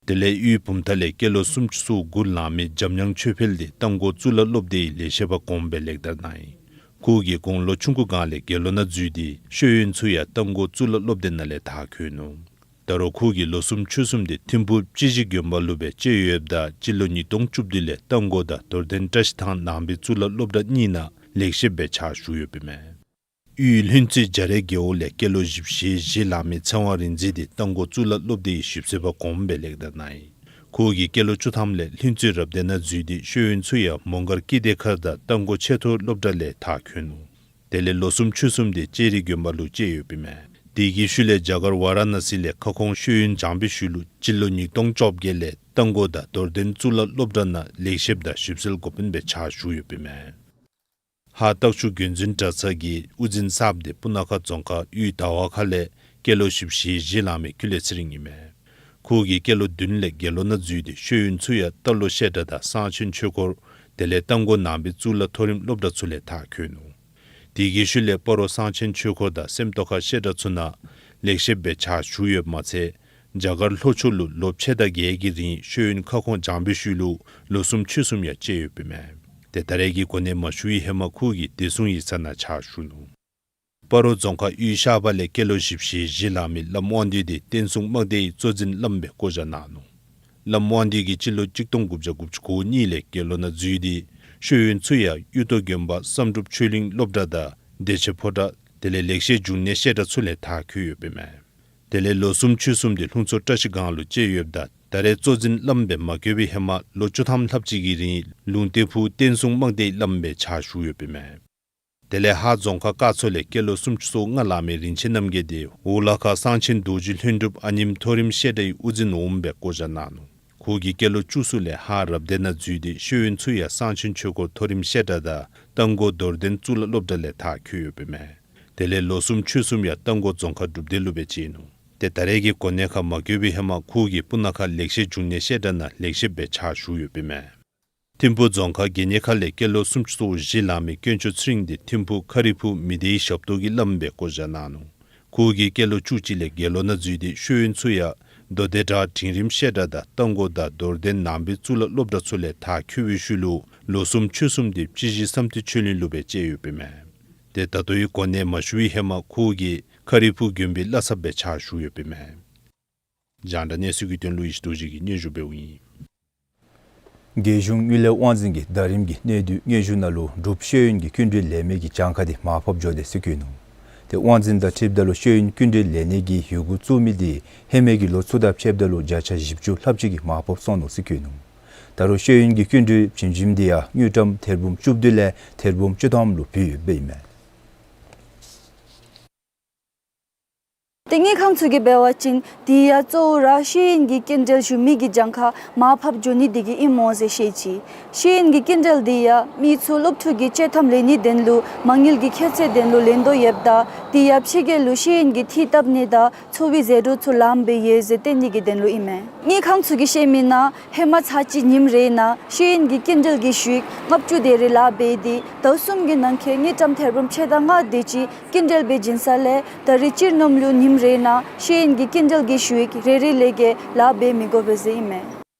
དེ་ལས་དབུས་བུམ་ཐང་ལས་སྐྱེས་ལོ་སུམ་ཅུ་སོ་དགུ་ལང་མི་འཇམ་དབྱངས་ཆོས་འཕེལ་འདི་རྟ་མགོ་གཙུག་ལག་སློབ་སྡེའི་ལེགས་བཤད་པ་གོངམ་སྦེ་ལེགས་དར་གནང་ཡི། ཁོ་གིས་དགུང་ལོ་ཆུང་ཀུ་སྒང་ལས་དགེ་སློང་ནང་འཛུལ་ཏེ་ཤེས་ཡོན་ཚུ་ཡང་རྟ་མགོ་གཙུག་ལག་སློབ་སྡེ་ནང་ལས་མཐར་འཁྱོལ་ནུག། ད་རུང་ཁོ་གིས་ལོ་གསུམ་ཕྱོགས་གསུམ་འདི་ཐིམ་ཕུག་སྤྱི་གཞི་དགོན་པ་ལུ་སྦེ་བཅད་ཡོདཔ་ད་སྤྱི་ལོ་ཉིས་སྟོང་བཅུ་བདུན་ལས་རྟ་མགོ་དང་རྡོར་གདན་བཀྲ་ཤིས་ཐང་ནང་པའི་གཙུག་ལག་སློབ་གྲྭ་གཉིས་ནང་ལེགས་བཤདཔ་སྦེ་ཕྱག་ཞུ་ཡོདཔ་ཨིན་མས། དབུས་ལྷུན་རྩེ་རྒྱ་རས་རྒེད་འོག་ལས་སྐྱེས་ལོ་བཞི་བཅུ་ཞེ་བཞི་ལང་མི་ཚེ་དབང་རིག་འཛིན་འདི་རྟ་མགོ་གཙུག་ལག་སློབ་སྡེའི་ཞིབ་འཚོལ་པ་གོངམ་སྦེ་ལེགས་དར་གནང་ཡི། ཁོ་གིས་སྐྱེས་ལོ་བཅུ་ཐམ་ལས་ལྷུན་རྩེ་རབ་སྡེ་ནང་འཛུལ་ཏེ་ཤེས་ཡོན་ཚུ་ཡང་མོང་སྒར་ཀིརྟི་མཁར་དང་རྟ་མགོ་ཆེ་མཐོ་སློབ་གྲྭ་ལས་མཐར་འཁྱོལ་ནུག། དེ་ལས་ལོ་གསུམ་ཕྱོགས་གསུམ་འདི་ལྕགས་རི་དགོན་པ་ལུ་བཅད་ཡོདཔ་ཨིན་མས། དེ་གི་ཤུལ་ལས་རྒྱ་གར་ཝ་ར་ཎ་སི་ལས་ཁ་སྐོང་ཤེས་ཡོན་སྦྱངས་པའི་ཤུལ་ལུ་སྤྱི་ལོ་ཉིས་སྟོང་བཅོ་བརྒྱད་ལས་རྟ་མགོ་དང་རྡོར་གདན་གཙུག་ལག་སློབ་གྲྭ་ནང་ལེགས་བཤདཔ་དང་ཞིབ་འཚོལ་འགོ་དཔོན་སྦེ་ཕྱག་ཞུ་ཡོདཔ་ཨིན་མས། ཧཱ་སྟག་ཆུ་དགོན་འཛིན་གྲྭ་ཚང་གི་དབུ་འཛིན་གསརཔ་འདི་སྤུ་ན་ཁ་རྫོང་ཁག་དབུས་ཟླ་བ་ཁ་ལས་སྐྱེས་ལོ་བཞི་བཅུ་ཞེ་བཞི་ལང་མི་ཀུན་ལེགས་ཚེ་རིང་ཨིན་མས། ཁོ་གིས་སྐྱེས་ལོ་བདུན་ལས་དགེ་སློང་ནང་འཛུལ་ཏེ་ཤེས་ཡོན་ཚུ་ཡང་རྟ་ལོག་བཤད་གྲྭ་དང་གསང་ཆེན་ཆོས་འཁོར་དེ་ལས་རྟ་མགོ་ནང་པའི་གཙུག་ལག་མཐོ་རིམ་སློབ་གྲྭ་ཚུ་ལས་མཐར་འཁྱོལ་ནུག། དེ་གི་ཤུལ་ལས་སྤ་རོ་གསང་ཆེན་ཆོས་འཁོར་དང་སེམས་རྟོགས་ཁ་བཤད་གྲྭ་ཚུ་ནང་ལེགས་བཤདཔ་སྦེ་ཕྱག་ཞུ་ཡོདཔ་མ་ཚད་རྒྱ་གར་ལྷོ་ཕྱོགས་ལུ་ལོ་ཕྱེད་དང་བརྒྱད་ཀྱི་རིང་ཤེས་ཡོན་ཁ་སྐོང་སྦྱངས་པའི་ཤུལ་ལུ་ལོ་གསུམ་ཕྱོགས་གསུམ་ཡང་བཅད་ཡོདཔ་ཨིན་མས། ཏེ་ད་རེས་ཀྱི་གོ་གནས་མ་ཞུ་བའི་ཧེ་མ་ཁོ་གིས་བདེ་སྲུང་ཡིག་ཚང་ནང་ཕྱག་ཞུ་ནུག། སྤ་རོ་རྫོང་ཁག་དབུས་ཤར་པ་ལས་སྐྱེས་ལོ་བཞི་བཅུ་ཞེ་བཞི་ལང་མི་བླམ་དབང་འདུས་འདི་བསྟན་སྲུང་དམག་སྡེའི་གཙོ་འཛིན་བླམ་སྦེ་བསྐོ་བཞག་གནང་ནུག། བླམ་དབང་འདུས་ཀྱིས་སྤྱི་ལོ་གཅིག་སྟོང་དགུ་བརྒྱ་དགུ་བཅུ་གོ་གཉིས་ལས་དགེ་སློང་ནང་འཛུལ་ཏེ་ཤེས་ཡོན་ཚུ་ཡང་གཡུ་ཏོ་དགོན་པ་བསམ་གྲུབ་ཆོས་གླིང་སློབ་གྲྭ་དང་བདེ་ཆེན་ཕོ་བྲང་དེ་ལས་ལེགས་བཤད་འབྱུང་གནས་བཤད་གྲྭ་ཚུ་ལས་མཐར་འཁྱོལ་ཡོདཔ་ཨིན་མས། དེ་ལས་ལོ་གསུམ་ཕྱོགས་གསུམ་འདི་ལྷུང་མཚོ་བཀྲ་ཤིས་སྒང་ལུ་བཅད་ཡོདཔ་ད་ད་རེས་གཙོ་འཛིན་བླམ་སྦེ་མ་བསྐོ་བའི་ཧེ་མ་ལོ་བཅུ་ཐམ་ལྷགཔ་ཅིག་གི་རིང་ལུང་བསྟན་ཕུག་བསྟན་སྲུང་དམག་སྡེའི་བླམ་སྦེ་ཕྱག་ཞུ་ཡོདཔ་ཨིན་མས། དེ་ལས་ཧཱ་རྫོང་ཁག་ཀ་མཚོ་ལས་སྐྱེས་ལོ་སུམ་ཅུ་སོ་ལྔ་ལང་མི་རིན་ཆེན་རྣམ་རྒྱལ་འདི་འོག་ལ་ཁ་གསང་ཆེན་རྡོ་རྗེ་ལྷུན་གྲུབ་ཨ་ནེམ་མཐོ་རིམ་བཤད་གྲྭའི་དབུ་འཛིན་འོགམ་སྦེ་བསྐོ་བཞག་གནང་ནུག། ཁོ་གིས་སྐྱེས་ལོ་བཅུ་གསུམ་ལས་ཧཱ་རབ་སྡེ་ནང་འཛུལ་ཏེ་ཤེས་ཡོན་ཚུ་ཡང་གསང་ཆེན་ཆོས་འཁོར་མཐོ་རིམ་བཤད་གྲྭ་དང་རྟ་མགོ་རྡོར་གདན་གཙུག་ལག་སློབ་གྲྭ་ལས་མཐར་འཁྱོལ་ཡོདཔ་ཨིན་མས། དེ་ལས་ལོ་གསུམ་ཕྱོགས་གསུམ་ཡང་རྟ་མགོ་རྫོང་ཁག་སྒྲུབ་སྡེ་ལུ་སྦེ་བཅད་ནུག། ཏེ་ད་རེས་ཀྱི་གོ་གནས་ཁར་མ་བསྐོ་བའི་ཧེ་མ་ཁོ་གིས་སྤུ་ན་ཁ་ལེགས་བཤད་འབྱུང་གནས་བཤད་གྲྭ་ནང་ལེགས་བཤདཔ་སྦེ་ཕྱག་ཞུ་ཡོདཔ་ཨིན་མས། ཐིམ་ཕུག་རྫོང་ཁག་དགེ་བསྙེན་ཁ་ལས་སྐྱེས་ལོ་སུམ་ཅུ་སོ་བཞི་ལང་མི་དཀོན་མཆོག་ཚེ་རིང་འདི་ཐིམ་ཕུག་ཁ་རི་ཕུག་མི་སྡེའི་ཞབས་ཏོག་གི་བླམ་སྦེ་བསྐོ་བཞག་གནང་ནུག། ཁོ་གིས་སྐྱེས་ལོ་བཅུ་གཅིག་ལས་དགེ་སློང་ནང་འཛུལ་ཏེ་ཤེས་ཡོན་ཚུ་ཡང་མདོ་སྡེ་བྲག་འབྲིང་རིམ་བཤད་གྲྭ་དང་རྟ་མགོ་དང་རྡོར་གདན་ནང་པའི་གཙུག་ལག་སློབ་གྲྭ་ཚུ་ལས་མཐར་འཁྱོལ་བའི་ཤུལ་ལུ་ལོ་གསུམ་ཕྱོགས་གསུམ་འདི་སྤྱི་གཞི་བསམ་གཏན་ཆོས་གླིང་ལུ་སྦེ་བཅད་ཡོདཔ་ཨིན་མས། ཏེ་ད་ལྟོའི་གོ་གནས་མ་ཞུ་བའི་ཧེ་མ་ཁོ་གིས་ཁ་རི་ཕུག་དགོན་པའི་བླ་ཚབ་སྦེ་ཕྱག་ཞུ་ཡོདཔ་ཨིན་མས། རྒྱང་བསྒྲགས་གནས་ཚུལ་གྱི་དོན་ལུ་ཡེ་ཤེས་རྡོ་རྗེ་གིས་སྙན་ཞུ་འབདཝ་ཨིན། རྒྱལ་གཞུང་དངུལ་ལས་དབང་འཛིན་གྱིས་ཟླ་རིམ་གྱི་གནད་བསྡུས་སྙན་ཞུ་ནང་ལུ་འབྲུག་ཤེས་ཡོན་གྱི་སྐྱིན་འགྲུལ་ལེན་མི་གི་གྱངས་ཁ་འདི་མར་ཕབ་འགྱོ་དེས་ཟེར་བཀོད་ནུག། ཏེ་དབང་འཛིན་དང་འཁྲིལཝ་ད་ལུ་ཤེས་ཡོན་སྐྱིན་འགྲུལ་ལེན་ནི་གི་ཡི་གུ་བཙུགས་མི་འདི་ཧེ་མའི་གི་ལོ་ཚུ་དང་ཕྱདཔ་ད་ལུ་བརྒྱ་ཆ་བཞི་བཅུ་ལྷགཔ་ཅིག་གིས་མར་ཕབ་སོང་ནུག་ཟེར་བཀོད་ནུག། ད་རུང་ཤེས་ཡོན་གྱི་སྐྱིན་འགྲུལ་བྱིན་བྱིནམ་འདི་ཡང་དངུལ་ཀྲམ་ཐེར་འབུམ་བཅུ་བདུན་ལས་ཐེར་འབུམ་བཅུ་ཐམ་ལུ་བུད་ཡོདཔ་ཨིན་མས། ཏེ་དངུལ་ཁང་ཚུ་གིས་འབད་བ་ཅིན་དེ་ཡང་གཙོ་བོ་ར་ཤེས་ཡོན་གྱི་སྐྱིན་འགྲུལ་ཞུ་མི་གི་གྱངས་ཁ་མར་ཕབ་འགྱོ་ནི་དེ་གིས་ཨིན་མས་ཟེར་བཤད་ཅི། ཤེས་ཡོན་གྱི་སྐྱིན་འགྲུལ་དེ་ཡང་མི་ཚུ་སློབ་ཕྲུག་གི་ཆོག་ཐམ་ལེན་ནིའི་དོན་ལུ་མ་དངུལ་གྱི་ཁྱད་ཚད་དོན་ལུ་ལེན་དོ་ཡོདཔ་ད་དེ་ཡང་ཕྱི་རྒྱལ་ལུ་ཤེས་ཡོན་གྱི་འཐུས་བཏབ་ནི་དང་འཚོ་བའི་ཟད་འགྲོ་ཚུ་ལངམ་སྦེ་ཡོད་ཟེར་སྟོན་ནི་གི་དོན་ལུ་ཨིན་མས། དངུལ་ཁང་ཚུ་གིས་བཤད་མི་ནང་ཧེ་མ་ཚར་གཅིག་ཉིནམ་རེ་ནང་ཤེས་ཡོན་གྱི་སྐྱིན་འགྲུལ་གྱི་ཞུ་ཡིག་ལྔ་བཅུ་དེ་རེ་ལཱ་འབད་དེ་ཟླཝ་གསུམ་གྱི་ནང་འཁོད་དངུལ་ཀྲམ་ཐེར་འབུམ་ཕྱེད་དང་ལྔ་དེ་ཅིག་སྐྱིན་འགྲུལ་སྦེ་བྱིན་ས་ལས་ད་རེས་སྤྱིར་བསྣམས་ལུ་ཉིནམ་རེ་ནང་ཤེས་ཡོན་གྱི་སྐྱིན་འགྲུལ་གྱི་ཞུ་ཡིག་རེ་རེ་ལས་བརྒལ་ལཱ་འབད་མི་དགོ་པས་ཟེར་ཨིན་མས།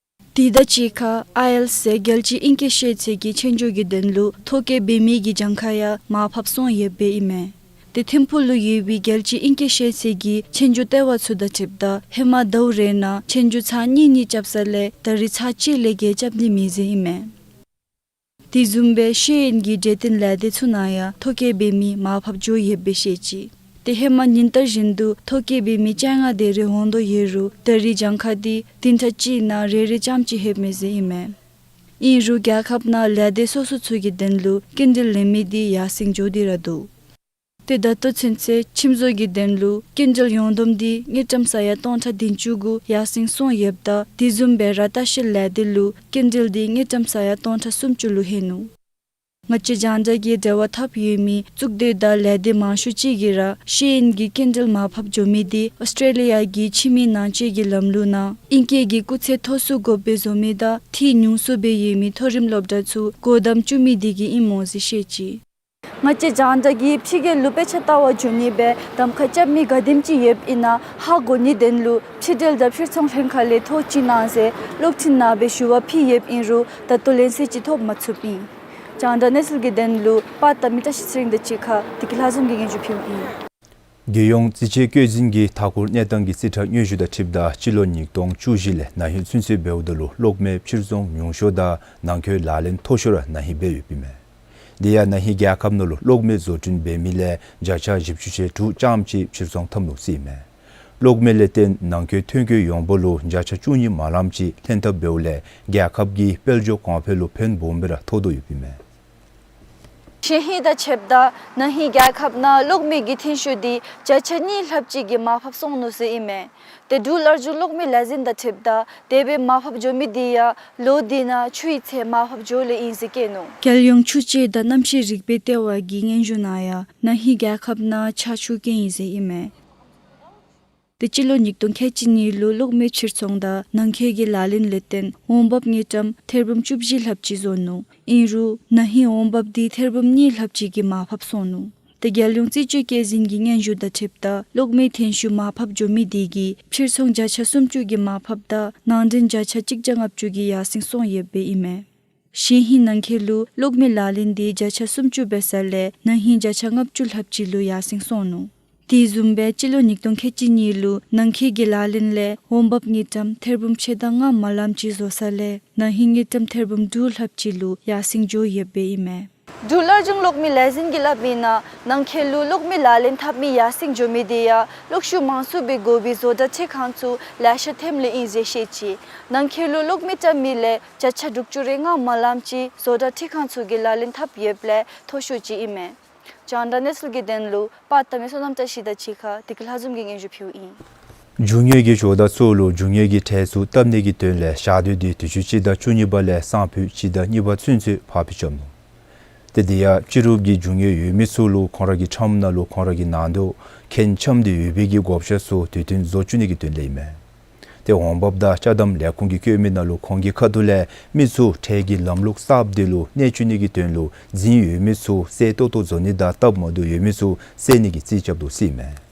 དེ་དང་གཅིག་ཁར་ཨའི་ཨེལ་ཊི་ཨེསི་ཟེར་རྒྱལ་སྤྱིའི་ཨིང་སྐད་ཤེས་ཚད་ཀྱི་ཆོས་རྒྱུགས་ཀྱི་དོན་ལུ་ཐོ་བཀོད་འབད་མི་གི་གྱངས་ཁ་ཡང་མར་ཕབ་སོང་ཡོདཔ་ཨིན་མས། ཏེ་ཐིམ་ཕུག་ལུ་ཡོད་པའི་རྒྱལ་སྤྱིའི་ཨིང་སྐད་ཤེས་ཚད་ཀྱི་ཆོས་རྒྱུགས་ལྟེ་བ་ཚུ་དང་འཁྲིལཝ་ད་ཧེ་མ་ཟླཝ་རེ་ནང་ཆོས་རྒྱུགས་ཚར་གཉིས་གཉིས་རྐྱབ་ས་ལས་ད་རེས་ཚར་གཅིག་ལས་བརྒལ་རྐྱབ་ནི་མེད་ཟེར་ཨིན་མས། དེ་བཟུམ་སྦེ་ཤེས་ཡོན་གྱི་གྲོས་བསྟུན་ལས་སྡེ་ཚུ་ནང་ཡང་ཐོ་བཀོད་འབད་མི་མར་ཕབ་འགྱོ་ཡོདཔ་སྦེ་བཤད་ཅི། ཏེ་ཧེ་མ་ཉིན་ལྟར་བཞིན་དུ་ཐོ་བཀོད་འབད་མི་བཅོ་ལྔ་དེ་རེ་འོང་དོ་ཡོད་རུང་ད་རེས་གྱངས་ཁ་དེ་བདུན་ཕྲག་གཅིག་ནང་རེ་རེ་ཙམ་ཅིག་ལྷོདཔ་མས་ཟེར་ཨིན་མས། ཨིན་རུང་རྒྱལ་ཁབ་ནང་ལས་སྡེ་སོ་སོ་ཚུ་གི་དོན་ལུ་སྐྱིན་འགྲུལ་ལེན་མི་དེ་ཡར་སེང་འགྱོ་སྟེ་ར་འདུག། ཏེ་ད་ལྟོ་ཚུན་ཚོད་ཁྱིམ་བཟོ་གི་དོན་ལུ་སྐྱིན་འགྲུལ་ཡོངས་བསྡོམས་དེ་དངུལ་ཀྲམ་ས་ཡ་སྟོང་ཕྲག་བདུན་ཅུ་གུ་ཡར་སེང་སོང་ཡོདཔ་ད་དེ་བཟུམ་སྦེ་ར་ལྟ་བཤལ་ལས་སྡེ་ལུ་སྐྱིན་འགྲུལ་དེ་དངུལ་ཀྲམ་ས་ཡ་སྟོང་ཕྲག་སུམ་ཅུ་ལུ་ལྷོད་ནུག། ང་བཅས་རྒྱང་བསྒྲགས་ཀྱི་འབྲེལ་བ་འཐབ་ཡོད་མི་གཙུག་སྡེ་དང་ལས་སྡེ་མང་ཤོས་ཅིག་གིས་ར་ཤེས་ཡོན་གྱི་སྐྱིན་འགྲུལ་མར་ཕབ་འགྱོ་མི་དེ་ཨོསི་ཊྲེ་ལི་ཡ་གི་ཕྱི་མི་ནང་སྤྱོད་ཀྱི་ལམ་ལུགས་ནང་ཨིང་སྐད་ཀྱི་སྐུགས་ཚད་མཐོ་སུ་དགོཔ་སྦེ་བཟོ་མི་དང་འཐུས་ཉུང་སུ་སྦེ་ཡོད་མི་མཐོ་རིམ་སློབ་གྲྭ་ཚུ་སྒོ་བསྡམ་བཅུག་མི་དེ་གིས་ཨིན་མས་ཟེར་བཤད་ཅི། ང་བཅས་རྒྱང་བསྒྲགས་ཀྱིས་ཕྱི་རྒྱལ་ལུ་དཔེ་ཆ་ལྟ་བར་འགྱོ་ནི་སྦེ་གདམ་ཁ་རྐྱབ་མི་ག་དེམ་ཅིག་ཡོདཔ་ཨིན་ན་ཧ་གོ་ནིའི་དོན་ལུ་ཕྱི་འབྲེལ་དང་ཕྱིར་ཚོང་ལྷན་ཁག་ལས་ཐོ་བཅུག་གནང་ཟེར་གློག་འཕྲིན་ནང་སྦེ་ཞུ་བ་ཕུལ་ཡོདཔ་ཨིན་རུང་ད་ལྟོ་ལན་གསལ་ཅིག་ཐོབ་མ་ཚུགསཔ་ཨིན། རྒྱང་བསྒྲགས་གནས་ཚུལ་གྱི་དོན་ལུ་པར་བཏབ་མི་བཀྲ་ཤིས་ཚེ་རིང་དང་གཅིག་ཁར་བདེ་སྐྱིད་ལྷ་འཛོམས་ཀྱིས་སྙན་ཞུ་ཕུལཝ་ཨིན། རྒྱལ་ཡོངས་རྩིས་དཔྱད་བཀོད་འཛིན་གྱི་མཐའ་འཁོར་གནས་སྟངས་ཀྱི་རྩིས་ཁྲ་སྙན་ཞུ་དང་འཁྲིལཝ་ད་སྤྱི་ལོ་ཉིས་སྟོང་བཅུ་བཞི་ལས་ན་ཧིང་ཚུན་ཚོད་འབདཝ་ད་ལུ་གློག་མེ་ཕྱིར་ཚོང་ཉུང་ཤོས་དང་ནང་འཁོད་ལག་ལེན་མཐོ་ཤོས་ར་ན་ཧིང་སྦེ་ཡོདཔ་ཨིན་མས། དེ་ཡང་ན་ཧིང་རྒྱལ་ཁབ་ནང་ལུ་གློག་མེ་བཟོ་སྐྲུན་འབད་མི་ལས་བརྒྱ་ཆ་བཞི་བཅུ་ཞེ་དྲུག་ཙམ་ཅིག་ཕྱིར་ཚོང་འཐབ་ནུག་ཟེར་ཨིན་མས། གློག་མེ་ལས་བརྟེན་ནང་འཁོད་ཐོན་སྐྱེད་ཡོངས་འབོར་ལུ་བརྒྱ་ཆ་བཅུ་གཉིས་མ་ལངམ་ཅིག་ལྷན་ཐབས་འབདཝ་ལས་རྒྱལ་ཁབ་ཀྱི་དཔལ་འབྱོར་གོང་འཕེལ་ལུ་ཕན་སྦོམ་སྦེ་ར་ཐོགས་དོ་ཡོདཔ་ཨིན་མས། གཞེས་ཧིང་དང་ཕྱདཔ་ད་ན་ཧིང་རྒྱལ་ཁབ་ནང་གློག་མེ་གི་ཐོན་ཤུགས་དེ་བརྒྱ་ཆ་གཉིས་ལྷགཔ་ཅིག་གིས་མར་ཕབ་སོང་ནུག་ཟེར་ཨིན་མས། ཏེ་འབྲུག་སླར་འབྱུང་གློག་མེ་ལས་འཛིན་དང་འཁྲིལཝ་ད་དེ་སྦེ་མར་ཕབ་འགྱོ་མི་དེ་ཡང་ལོ་དེ་ནང་ཆུ་ཡི་ཚད་མར་ཕབ་འགྱོཝ་ལས་ཨིན་ཟེར་བཀོད་ནུག། རྒྱལ་ཡོངས་ཆུ་དཔྱད་དང་གནམ་གཤིས་རིག་པའི་ལྟེ་བ་གི་སྙན་ཞུ་ནང་ཡང་ན་ཧིང་རྒྱལ་ཁབ་ནང་ཆར་ཆུ་རྐྱེན་ཨིན་ཟེར་ཨིན་མས། ཏེ་སྤྱི་ལོ་ཉིས་སྟོང་ཁལ་གཅིག་གཉིས་ལུ་གློག་མེ་ཕྱིར་ཚོང་དང་ནང་འཁོད་ཀྱི་ལག་ལེན་ལས་བརྟེན་འོང་འབབ་དངུལ་ཀྲམ་ཐེར་འབུམ་བཅུ་བཞི་ལྷགཔ་ཅིག་བཟོ་ནུག། ཨིན་རུང་ན་ཧིང་འོང་འབབ་དེ་ཐེར་འབུམ་གཉིས་ལྷགཔ་ཅིག་གིས་མར་ཕབ་སོང་ནུག། ཏེ་རྒྱལ་ཡོངས་རྩིས་དཔྱད་བཀོད་འཛིན་གྱི་སྙན་ཞུ་དང་འཁྲིལཝ་ད་གློག་མེ་ཐོན་ཤུགས་མར་ཕབ་འགྱོ་མི་དེ་གིས་ཕྱིར་ཚོང་བརྒྱ་ཆ་སུམ་ཅུ་གི་མར་ཕབ་དང་ནང་འདྲེན་བརྒྱ་ཆ་གཅིག་བརྒྱ་ལྔ་བཅུ་གི་ཡར་སེང་སོང་ཡོདཔ་ཨིན་མས། གཞེས་ཧིང་ནང་འཁོད་ལུ་གློག་མེ་ལག་ལེན་དེ་བརྒྱ་ཆ་སུམ་ཅུ་འབད་ས་ལས་ན་ཧིང་བརྒྱ་ཆ་ལྔ་བཅུ་ལྷགཔ་ཅིག་ལུ་ཡར་སེང་སོང་ནུག། དེ་བཟུམ་སྦེ་སྤྱི་ལོ་ཉིས་སྟོང་ཁལ་གཅིག་གཉིས་ལུ་ནང་འཁོད་ཀྱི་ལག་ལེན་ལས་འོང་འབབ་དངུལ་ཀྲམ་ཐེར་འབུམ་ཕྱེད་དང་ལྔ་མ་ལངམ་ཅིག་བཟོ་ས་ལས་ན་ཧིང་དངུལ་ཀྲམ་ཐེར་འབུམ་དྲུག་ལྷགཔ་ཅིག་ལུ་ཡར་སེང་འགྱོ་ཡོདཔ་ཨིན་མས། འབྲུག་སླར་འབྱུང་གློག་མེ་ལས་འཛིན་གྱིས་སླབ་མི་ནང་ནང་འཁོད་ལུ་གློག་མེ་ལག་ལེན་འཐབ་མི་ཡར་སེང་འགྱོ་མི་དེ་ཡང་གློག་ཤུགས་མང་སུ་སྦེ་དགོ་པའི་བཟོ་གྲྭ་འཐུས་ཁང་ཚུ་ལེ་ཤ་ཐོནམ་ལས་ཨིན་ཟེར་བཤད་ཅི། ནང་འཁོད་ལུ་གློག་མེ་བཀྲམ་མི་ལས་བརྒྱ་ཆ་དྲུག་ཅུ་རེ་ལྔ་མ་ལངམ་ཅིག་བཟོ་གྲྭ་འཐུས་ཁང་ཚུ་གིས་ལག་ལེན་འཐབ་ཡོདཔ་ལས་མཐོ་ཤོས་ཅིག་ཨིན་མས། རྒྱང་བསྒྲགས་གནས་ཚུལ་གྱི་དོན་ལུ་པར་བཏབ་མི་བསོད་ནམས་བཀྲ་ཤིས་དང་གཅིག་ཁར་བདེ་སྐྱིད་ལྷ་འཛོམས་ཀྱིས་སྙན་ཞུ་ཕུལཝ་ཨིན། རྒྱུ་དངོས་ཀྱི་ཇོ་བདག་ཚུ་ལུ་རྒྱུ་དངོས་ཀྱི་ཁྲལ་ཚུ་བཏབ་ནི་གི་དོན་ལས་ཞག་དུས་དེ་དུས་ཅི་གཅིག་དང་བཅུ་གཉིས་པ་ལས་སང་ཕོད་གཅིག་དང་གཉིས་པ་ཚུན་ཚོད་ཕར་འགྱངས་རྐྱབ་ནུག། ཏེ་དེ་ཡང་སྤྱི་རུབ་ཀྱི་རྒྱུ་དངོས་ཡོད་མི་ཚུ་ལུ་ཁོང་ར་གི་ཁྲམ་ནང་ལུ་ཁོང་ར་གི་ནང་དོག་ཁྱད་འཆམ་སྟེ་ཡོད་པའི་གི་བགོ་བཤའ་ཚུ་དུས་མཐུན་བཟོ་བཅུག་ནི་གི་དོན་ལས་ཨིན་མས། ཏེ་འོང་འབབ་དང་ཅ་དམ་ལས་ཁུངས་ཀྱིས་བཀོད་མི་ནང་ལུ་ཁོང་གི་ཁ་ཐུག་ལས་མི་ཚུ་ཁྲལ་གྱི་ལམ་ལུགས་གསརཔ་དེ་ལུ་གནས་བཅུག་ནི་གི་དོན་ལུ་འཛིན་ཡོད་མི་ཚུ་གསལ་ཏོག་ཏོ་བཟོ་ནི་དང་སྟབས་མ་བདེཝ་ཡོད་མི་ཚུ་སེལ་ནི་གི་རྩིས་རྐྱབ་དོ་ཟེར་ཨིན་མས།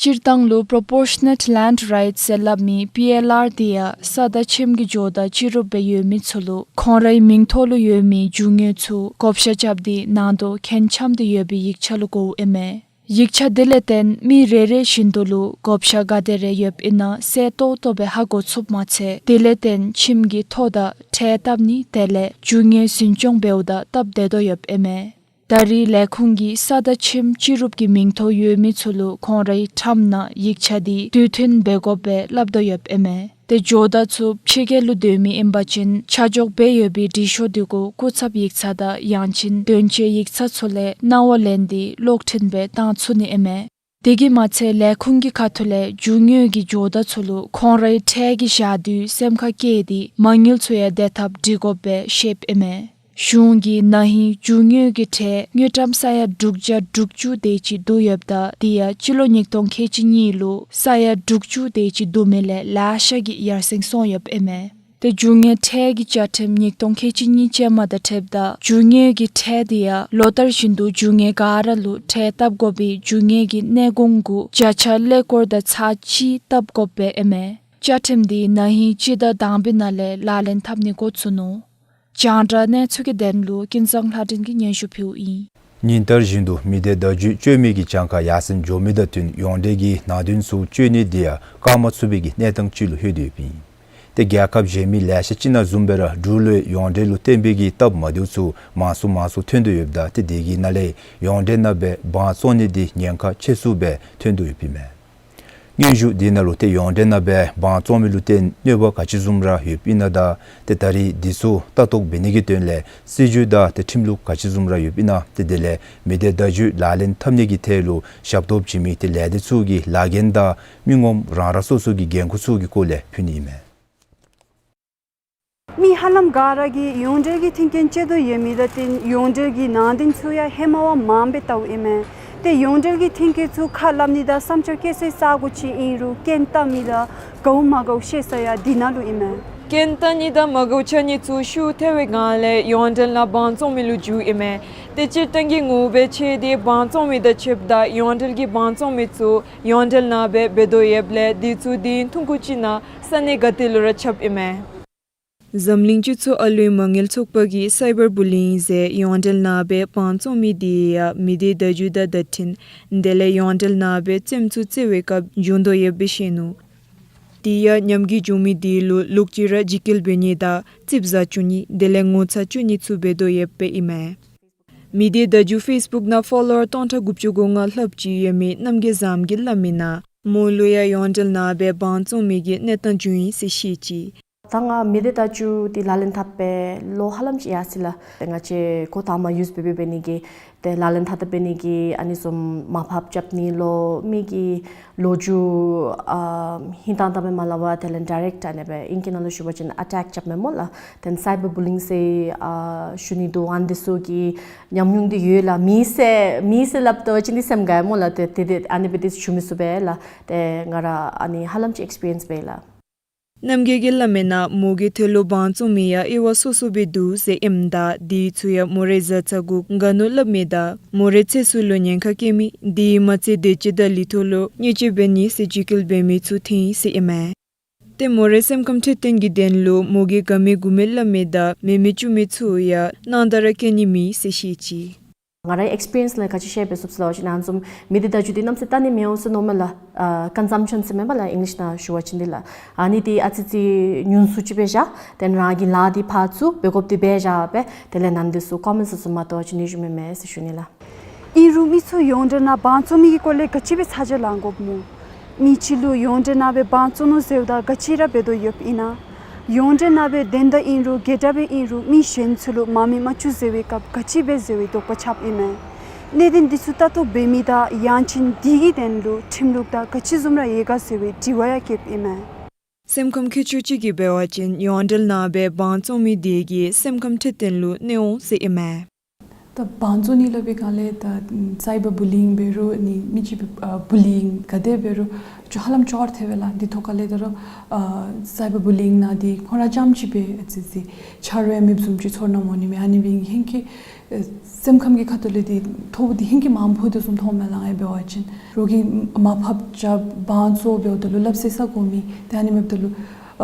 སྤྱིར་བཏང་ལུ་Proportionate Land Rights ཟེར་སླབ་མི་པི་ཨེལ་ཨར་དེ་ཡང་ས་དང་ཁྱིམ་གྱི་ཇོ་བདག་སྤྱི་རུབ་སྦེ་ཡོད་མི་ཚུ་ལུ་ཁོང་རའི་མིང་ཐོག་ལུ་ཡོད་མི་རྒྱུ་དངོས་ཚུ་བགོ་བཤའ་རྐྱབ་སྟེ་ནང་དོག་ཁྱད་འཆམ་སྟེ་ཡོད་པའི་ཡིག་ཆ་ལུ་གོཝ་ཨིན་མས། ཡིག་ཆ་དེ་ལས་བརྟེན་མི་རེ་རེ་བཞིན་དུ་ལུ་བགོ་བཤའ་ག་དེ་རེ་ཡོདཔ་ཨིན་ན་གསལ་ཏོག་ཏོ་སྦེ་ཧ་གོ་ཚུགསཔ་མ་ཚད་དེ་ལས་བརྟེན་ཁྱིམ་གྱི་ཐོ་དང་ཁྲལ་བཏབ་ནི་དེ་ལས་རྒྱུ་དངོས་འཛིན་སྐྱོང་འབདཝ་ད་སྟབས་བདེ་དོ་ཡོདཔ་ཨིན་མས། ད་རེས་ལས་ཁུངས་ཀྱིས་ས་དང་ཁྱིམ་ཅི་རུབ་ཀྱི་མིང་ཐོ་ཡོད་མི་ཚུ་ལུ་ཁོང་རའི་འགྲམ་ནང་ཡིག་ཆ་དེ་དུས་མཐུན་འབད་དགོ་པའི་སླབ་དོ་ཡོདཔ་ཨིན་མས། ཏེ་ཇོ་བདག་ཚུ་ཕྱི་རྒྱལ་ལུ་སྡོད་མི་ཨིན་པ་ཅིན་ཆ་འཇོག་འབད་ཡོད་པའི་འབྲི་ཤོག་དེ་གུ་སྐུ་ཚབ་ཡིག་ཚང་དང་ཡང་ཅིན་དོན་གཅོད་ཡིག་ཚང་ཚུ་ལས་གནང་བ་ལེན་ཏེ་གློག་འཕྲིན་སྦེ་བཏང་ཚུགས་ནི་ཨིན་མས། དེ་གིས་མ་ཚད་ལས་ཁུངས་ཀྱི་ཁ་ཐུག་ལས་རྒྱུ་དངོས་ཀྱི་ཇོ་བདག་ཚུ་ལུ་ཁོང་རའི་ཁྲལ་གྱི་བཞག་དུས་སེམས་ཁར་བཀལ་ཏེ་མ་དངུལ་ཚུ་ཡང་བདེ་ཐབས་སྒྲིག་དགོ་པའི་བཤདཔ་ཨིན་མས། གཞུང་གིས་ན་ཧིང་རྒྱུ་དངོས་ཀྱི་ཁྲལ་དངུལ་ཀྲམ་ས་ཡ་དྲུག་བརྒྱ་དྲུག་ཅུ་དེ་ཅིག་བསྡུ་ཡོདཔ་ད་དེ་ཡང་སྤྱི་ལོ་ཉིས་སྟོང་ཁལ་གཅིག་གཉིས་ལུ་ས་ཡ་དྲུག་ཅུ་དེ་ཅིག་བསྡུ་མི་ལས་ལེ་ཤ་གིས་ཡར་སེང་སོང་ཡོདཔ་ཨིན་མས། ཏེ་རྒྱུ་དངོས་ཁྲལ་གྱི་བཅའ་ཁྲིམས་ཉིས་སྟོང་ཁལ་གཅིག་གཉིས་ཅན་མ་དང་འཁྲིལཝ་ད་རྒྱུ་དངོས་ཀྱི་ཁྲལ་དེ་ཡང་ལོ་ལྟར་བཞིན་དུ་རྒྱུ་དངོས་ག་ར་ལུ་ཁྲལ་བཏབ་དགོ་པའི་རྒྱུ་དངོས་ཀྱི་གནས་གོང་གུ་བརྒྱ་ཆ་ཀླད་ཀོར་དང་ཚག་གཅིག་བཏབ་དགོཔ་ཨིན་མས། བཅའ་ཁྲིམས་དེ་ན་ཧིང་སྤྱི་ཟླ་དང་པའི་ནང་ལས་ལག་ལེན་འཐབ་ནི་འགོ་བཙུགས་ནུག། རྒྱང་བསྒྲགས་གནས་ཚུལ་གྱི་དོན་ལུ་ཀུན་བཟང་ལྷ་སྒྲོན་གྱིས་སྙན་ཞུ་ཕུལཝ་ཨིན། ཉིན་ལྟར་བཞིན་དུ་མི་སྡེ་བརྡ་བརྒྱུད་སྤྱོད་མི་གི་གྱངས་ཁ་ཡར་སེང་འགྱོ་མི་དང་བསྟུན་ཡོངས་འབྲེལ་གྱི་ནང་དོན་ཚུ་སྤྱོད་ནི་དེ་ཡང་བཀག་མ་ཚུགས་པའི་གི་གནས་སྟངས་ཅིག་ལུ་ལྷོད་དེ་ཡོདཔ་ཨིན། ཏེ་རྒྱལ་ཁབ་གཞན་མི་ལེ་ཤ་ཅིག་ནང་བཟུམ་སྦེ་ར་འབྲུག་ལུ་ཡོངས་འབྲེལ་ལུ་བརྟེན་པའི་གི་སྟབས་མ་བདེཝ་ཚུ་མང་སུ་མང་སུ་ཐོན་དོ་ཡོདཔ་ད་ཏེ་དེ་གི་ནང་ལས་ཡོངས་འབྲེལ་ནང་སྦེ་དབང་བཙོང་ནི་དེ་ཉེན་ཁ་ཆེ་སུ་སྦེ་ཐོན་དོ་ཡོདཔ་ཨིན་མས། སྙན་ཞུ་དེ་ནང་ལུ་ཏེ་ཡོངས་འབྲེལ་ནང་སྦེ་དབང་བཙོང་མི་ལུ་བརྟེན་གནོད་པ་ག་ཅི་བཟུམ་ར་ཡོདཔ་ཨིན་ན་དང་ཏེ་ད་རེས་དེ་ཚུ་ལྟ་རྟོག་འབད་ནི་གི་དོན་ལས་སྲིད་བྱུས་དང་ཏེ་ཁྲིམས་ལུགས་ག་ཅི་བཟུམ་ར་ཡོདཔ་ཨིན་ན་ཏེ་དེ་ལས་མི་སྡེ་བརྡ་བརྒྱུད་ལག་ལེན་འཐབ་ནི་གི་ཐད་ལུ་ཞབས་ཏོག་བྱིན་མི་ཏེ་ལས་སྡེ་ཚུ་གི་ལཱ་འགན་དང་མི་ངོམ་རང་རང་སོ་སོ་གི་འགན་ཁུར་ཚུ་གི་སྐོར་ལས་ཕུལ་ནི་ཨིན་མས། མི་ཧ་ལམ་ག་ར་གིས་ཡོངས་འབྲེལ་གྱི་མཐུན་རྐྱེན་ཅིག་ཏུ་ཡོད་མི་དང་བསྟུན་ཡོངས་འབྲེལ་གྱི་ནང་དོན་ཚུ་ཡང་ཧེ་མ་བ་མངམ་སྦེ་བལྟཝ་ཨིན་མས། ཏེ་ཡོངས་འབྲེལ་གྱི་མཐུན་རྐྱེན་ཚུ་ཁ་སླབ་ནི་དང་བསམ་འཆར་བཀོད་སའི་ས་གོ་ཅིག་ཨིན་རུང་རྐྱེན་བལྟ་མི་དང་དགའཝ་མ་དགའཝ་ཤེས་ས་ཡང་དེ་ནང་ལུ་ཨིན་མས། རྐྱེན་བལྟ་ནི་དང་མ་དགའཝ་ཆ་ནི་ཚུ་ཤུགས་ཐལ་བའི་སྒང་ལས་ཡོངས་འབྲེལ་ནང་དབང་བཙོང་མི་ལུ་འགྱུརཝ་ཨིན་མས། ཏེ་སྤྱིར་བཏང་གི་ངོ་བོ་ཕྱེ་སྟེ་དབང་བཙོང་མི་དང་ཕྱདཔ་ད་ཡོངས་འབྲེལ་གྱི་དབང་བཙོང་མི་ཚུ་ཡོངས་འབྲེལ་ནང་སྦེ་འབད་དོ་ཡོདཔ་ལས་དེ་ཚུ་དེ་ཐུང་ཀུ་ཅིག་ནང་ས་གནས་ག་ཏེ་ལུ་ར་ཁྱབ་ཨིན་མས། འཛམ་གླིང་སྤྱི་ཚོགས་ཨ་ལུའི་མ་དངུལ་ཚོགས་པ་གིས་སའི་བར་བུ་ལི་ཡིང་ཟེར་ཡོངས་འབྲེལ་ནང་སྦེ་དབང་བཙོང་མི་དེ་ཡང་མི་སྡེ་བརྡ་བརྒྱུད་དང་བརྡ་འཕྲིན་དེ་ལས་ཡོངས་འབྲེལ་ནང་སྦེ་རྩེདམོ་ཚུ་རྩེ་བའི་སྐབས་འབྱུང་དོ་ཡོདཔ་སྦེ་བཤད་ནུག། དེ་ཡང་ཉམས་རྒུད་བྱུང་མི་དེ་ལུ་ལོག་སྤྱོད་ར་འཇིགས་སྐུལ་འབད་ནི་དང་རྩིགཔ་ཟ་བཅུག་ནི་དེ་ལས་ངོ་ཚ་བཅུག་ནི་ཚུ་འབད་དོ་ཡོདཔ་སྦེ་ཨིན་མས། མི་སྡེ་བརྡ་བརྒྱུད་ཕེསི་བུཀ་ནང་ཕོ་ལོ་ཝར་སྟོང་ཕྲག་དགུ་བཅུ་གོ་ལྔ་ལྷགཔ་ཅིག་ཡོད་མི་རྣམ་རྒྱལ་བཟངམོ་གིས་སླབ་མི་ནང་མོ་ལུ་ཡང་ཡོངས་འབྲེལ་ནང་སྦེ་དབང་བཙོང་མི་གི་གནས་སྟངས་བྱུང་ཡི་ཟེར་བཤད་ཅི། ད་ང་མི་སྡེ་བརྡ་བརྒྱུད་འདི་ལག་ལེན་འཐབ་སྦེ་ལོ་ཧ་ལམ་ཅིག་ཡར་སོ་ཡི་ལགས། ཏེ་ང་བཅས་འགོ་དང་པ་ཡུསི་འབད་འབད་འབད་ནི་གི་ཏེ་ལག་ལེན་འཐབ་འཐབ་འབད་ནི་གི་ཨ་ནི་བཟུམ་མར་ཕབ་རྐྱབ་ནི་ལོ་མི་གི་ལོ་རྒྱུས་ཨ་ཧིང་དང་དང་པའི་མ་སླབ་པར་དེ་ལས་ཌའི་རེཀཊ་ཨ་ནི་སྦེ་ཨིང་སྐད་ནང་ལུ་ཞུ་བ་ཅིན་ཨ་ཊེཀ་རྐྱབ་མས་སྨོ་ལགས། ཏེ་སའི་བར་བུ་ལི་ཡིང་ཟེར་ཨ་ཞུ་ནི་འདུག། ཨ་ནི་འདི་ཚུ་གི་ཉམས་མྱོང་འདི་ཡོད་ལགས། མེད་ཟེར་མེད་ཟེར་སླབ་དོ་བ་ཅིན་འདི་སེམས་དགའ་སྨོ་ལགས། ཏེ་ཏེ་ཏེ་ཨ་ནི་སྦེ་འདི་ཞུ་མི་ཚུགས་པས་ལགས། ཏེ་ང་ར་ཨ་ནི་ཧ་ལམ་ཅིག་ཨེགསི་པི་རི་ཡེནསི་འབད་ཡི་ལགས། རྣམ་རྒྱལ་གྱིས་སླབ་མི་ནང་མོ་གིས་དེ་ལུ་དབང་བཙོང་མི་ཡང་དབྱེ་བ་སོ་སོ་སྦེ་འདུག་ཟེར་ཨིནམ་ད་དེ་ཚུ་ཡང་མོ་རའི་བཟའ་ཚང་གུ་དགའ་ནོར་སླབ་མི་དང་མོ་རའི་ཚེ་སྲོག་ལུ་ཉེན་ཁ་བཀལ་མི་དེ་མ་ཚད་བདེ་སྐྱིད་དང་ལུས་ཐོག་ལུ་བརྙས་བཅོས་འབད་ནི་ཟེར་འཇིགས་སྐུལ་འབད་མི་ཚུ་ཐོན་ཡི་ཟེར་ཨིན་མས། ཏེ་མོ་རའི་སེམས་ཁམས་འཕྲོད་བསྟེན་གྱི་དོན་ལུ་མོ་གིས་དགའ་མི་མགུ་མི་སླབ་མི་དང་མེད་མི་བཅུག་མི་ཚུ་ཡང་སྣང་དག་ར་བཀལ་ནི་མེད་ཟེར་བཤད་ཅི། ང་རའི་ཨེགསི་པི་རི་ཡེནསི་ལས་ག་ཅི་ཤེར་འབད་ཚུགས་ཟེར་བ་ཅིན་ཨ་ནི་བཟུམ་མི་སྡེ་བརྡ་བརྒྱུད་འདི་གནམ་མེད་ས་མེད་བལྟ་ནི་མི་འོང་ཟེར་མནོཝ་མས་ལགས། ཨ་ཀོན་སམ་ཤཱན་ཟེར་མས་པ་ལགས་ཨིང་ལིཤ་ནང་ཞུ་བ་ཅིན་འདི་ལགས། ཨ་ནི་འདི་ཨ་ཙི་ཙི་ཉུང་སུ་ཅིག་སྦེ་བཞག། ཏེ་རང་གི་ལཱ་འདི་ཕར་ཚུར་འབད་དགོཔ་འདི་འབད་བཞག་སྦེ་དེ་ལས་ནང་འདི་ཚུ་ཀོ་མེནཊ་ཚུ་མ་བཏང་བ་ཅིན་ནི་ཞུ་མི་མེད་ཟེར་ཞུ་ནི་ལགས། ཨིན་རུང་མི་ཚུ་ཡོངས་འབྲེལ་ནང་དབང་བཙོང་མི་གི་སྐོར་ལས་ག་ཅི་སྦེ་ཚ་གྱང་ལང་དགོཔ་སྨོ། མི་ཅིག་ལུ་ཡོངས་འབྲེལ་ནང་སྦེ་དབང་བཙོང་ནུག་ཟེརཝ་ད་ག་ཅི་ར་འབད་དོ་ཡོདཔ་ཨིན་ན། ཡོངས་འབྲེལ་ནང་སྦེ་དོན་དག་ཨིན་རུང་དགེ་འདྲ་སྦེ་ཨིན་རུང་མི་གཞན་ཚུ་ལུ་མ་མི་མ་བཅུག་ཟེར་བའི་སྐབས་ག་ཅི་འབད་ཟེར་བའི་དོགས་པ་ཆགསཔ་ཨིན་མས། གནད་དོན་འདི་ཚུ་ལྟ་རྟོག་འབད་མི་དང་ཡང་ཅིན་འདི་གི་དོན་ལུ་ཁྲིམས་ལུགས་དང་ག་ཅི་བཟུམ་ར་ཡོད་ག་ཟེར་བའི་དྲི་བ་ཡང་བཀོདཔ་ཨིན་མས། སེམས་ཁམས་མཁས་མཆོག་ཅིག་གིས་འབད་བ་ཅིན་ཡོངས་འབྲེལ་ནང་སྦེ་དབང་བཙོང་མི་དེ་གིས་སེམས་ཁམས་འཕྲོད་བསྟེན་ལུ་གནོད་འོང་ཟེར་ཨིན་མས། ད་དབང་བཙོང་ནི་སླབ་པའི་སྒང་ལས་ད་སའི་བར་བུ་ལི་ཡིང་འབད་རུང་ནི་མི་ཅིག་སྦེ་ཨ་བུ་ལི་ཡིང་ག་དེ་འབད་རུང་ཅིག་ཧ་ལམ་ཅོག་ར་འཐད་པས་ལགས། འདི་ཐོག་ཁ་ལས་ད་རུང་ཨ་སའི་བར་བུ་ལི་ཡིང་ནང་འདི་ཁོང་ར་རྐྱངམ་ཅིག་སྦེ་ཨ་ཙི་ཙི་ཆ་རོགས་མེདཔ་བཟུམ་ཅིག་ཚོར་སྣང་འོང་ནི་མས། ཨ་ནི་སྦེ་ཧེང་སྐལ་ཨ་སེམས་ཁམས་ཀྱི་ཁ་ཐུག་ལས་འདི་ཐོ་བོ་འདི་ཧེང་སྐལ་མངམ་ཕོག་དོ་བཟུམ་མཐོངམ་མས་ལགས། ཨ་ནི་འབད་བ་ཅིན་རོགས་ཀྱིས་མར་ཕབ་རྐྱབ་དབང་བཙོང་འབདཝ་ད་ལུ་སླབ་ས་ས་གོ་མེད། ཏེ་ཨ་ནི་མེདཔ་ད་ལུ་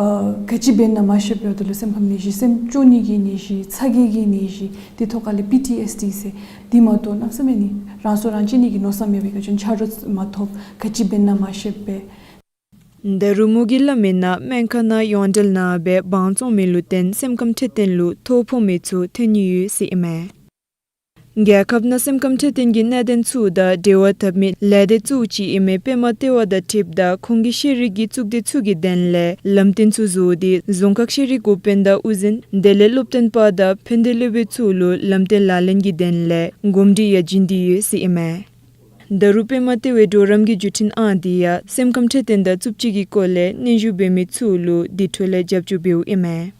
ཨ་ག་ཅི་འབད་ན་མ་ཤེསཔ་འབདཝ་ད་ལུ་སེམས་ཁམས་ནད་གཞི་སེམས་སྐྱོ་ནི་གི་ནད་གཞི་ཚ་གྱང་གི་ནད་གཞི་འདི་ཐོག་ཁ་ལས་པི་ཊི་ཨེསི་ཌི་ཟེར་འདི་མ་གཏོགས་གནམ་མེད་ས་མེད་ནི་རང་སྲོག་རང་གཅེས་ནི་གི་མནོ་བསམ་མེད་པའི་སྐབས་ཅིག་ཆ་རོགས་མ་ཐོབ་ག་ཅི་འབད་ན་མ་ཤེསཔ་སྦེ། ད་རུང་མོ་གིས་སླབ་མི་ནང་སྨན་ཁང་ནང་ཡོངས་འབྲེལ་ནང་སྦེ་དབང་བཙོང་མི་ལུ་བརྟེན་སེམས་ཁམས་འཕྲོད་བསྟེན་ལུ་ཐོ་ཕོག་མི་ཚུ་ཐོན་ནི་ཡོད་ཟེར་ཨིན་མས། རྒྱལ་ཁབ་ནང་སེམས་ཁམས་འཕྲོད་བསྟེན་གྱི་གནད་དོན་ཚུ་དང་འབྲེལ་བ་འཐབ་མི་ལས་སྡེ་བཙུགས་ཅི་ཨིན་མི་པདྨ་ལྟེ་བ་དང་འཁྲིལཝ་ད་ཁོང་གི་ཤེས་རིག་གི་གཙུག་སྡེ་ཚུ་གི་དོན་ལས་ལམ་སྟོན་ཚུ་བཟོ་སྟེ་རྫོང་ཁག་ཤེས་རིག་འགོ་དཔོན་དང་དབུ་འཛིན་དེ་ལས་སློབ་སྟོན་པ་དང་ཕན་བདེ་སློབ་དཔོན་ཚུ་ལུ་ལམ་སྟོན་ལག་ལེན་གྱི་དོན་ལས་གོམས་འདྲིས་ཡང་བྱིན་ཏེ་ཡོད་ཟེར་ཨིན་མས། ད་རུང་པདྨ་ལྟེ་བའི་གྲོགས་རམ་གྱི་བརྒྱུད་འཕྲིན་ཨང་དེ་ཡང་སེམས་ཁམས་འཕྲོད་བསྟེན་དང་རྩུབ་སྤྱོད་ཀྱི་སྐོར་ལས་སྙན་ཞུ་འབད་མི་ཚུ་ལུ་དེ་འཕྲོ་ལས་རྒྱབ་སྐྱོར་འབདཝ་ཨིན་མས།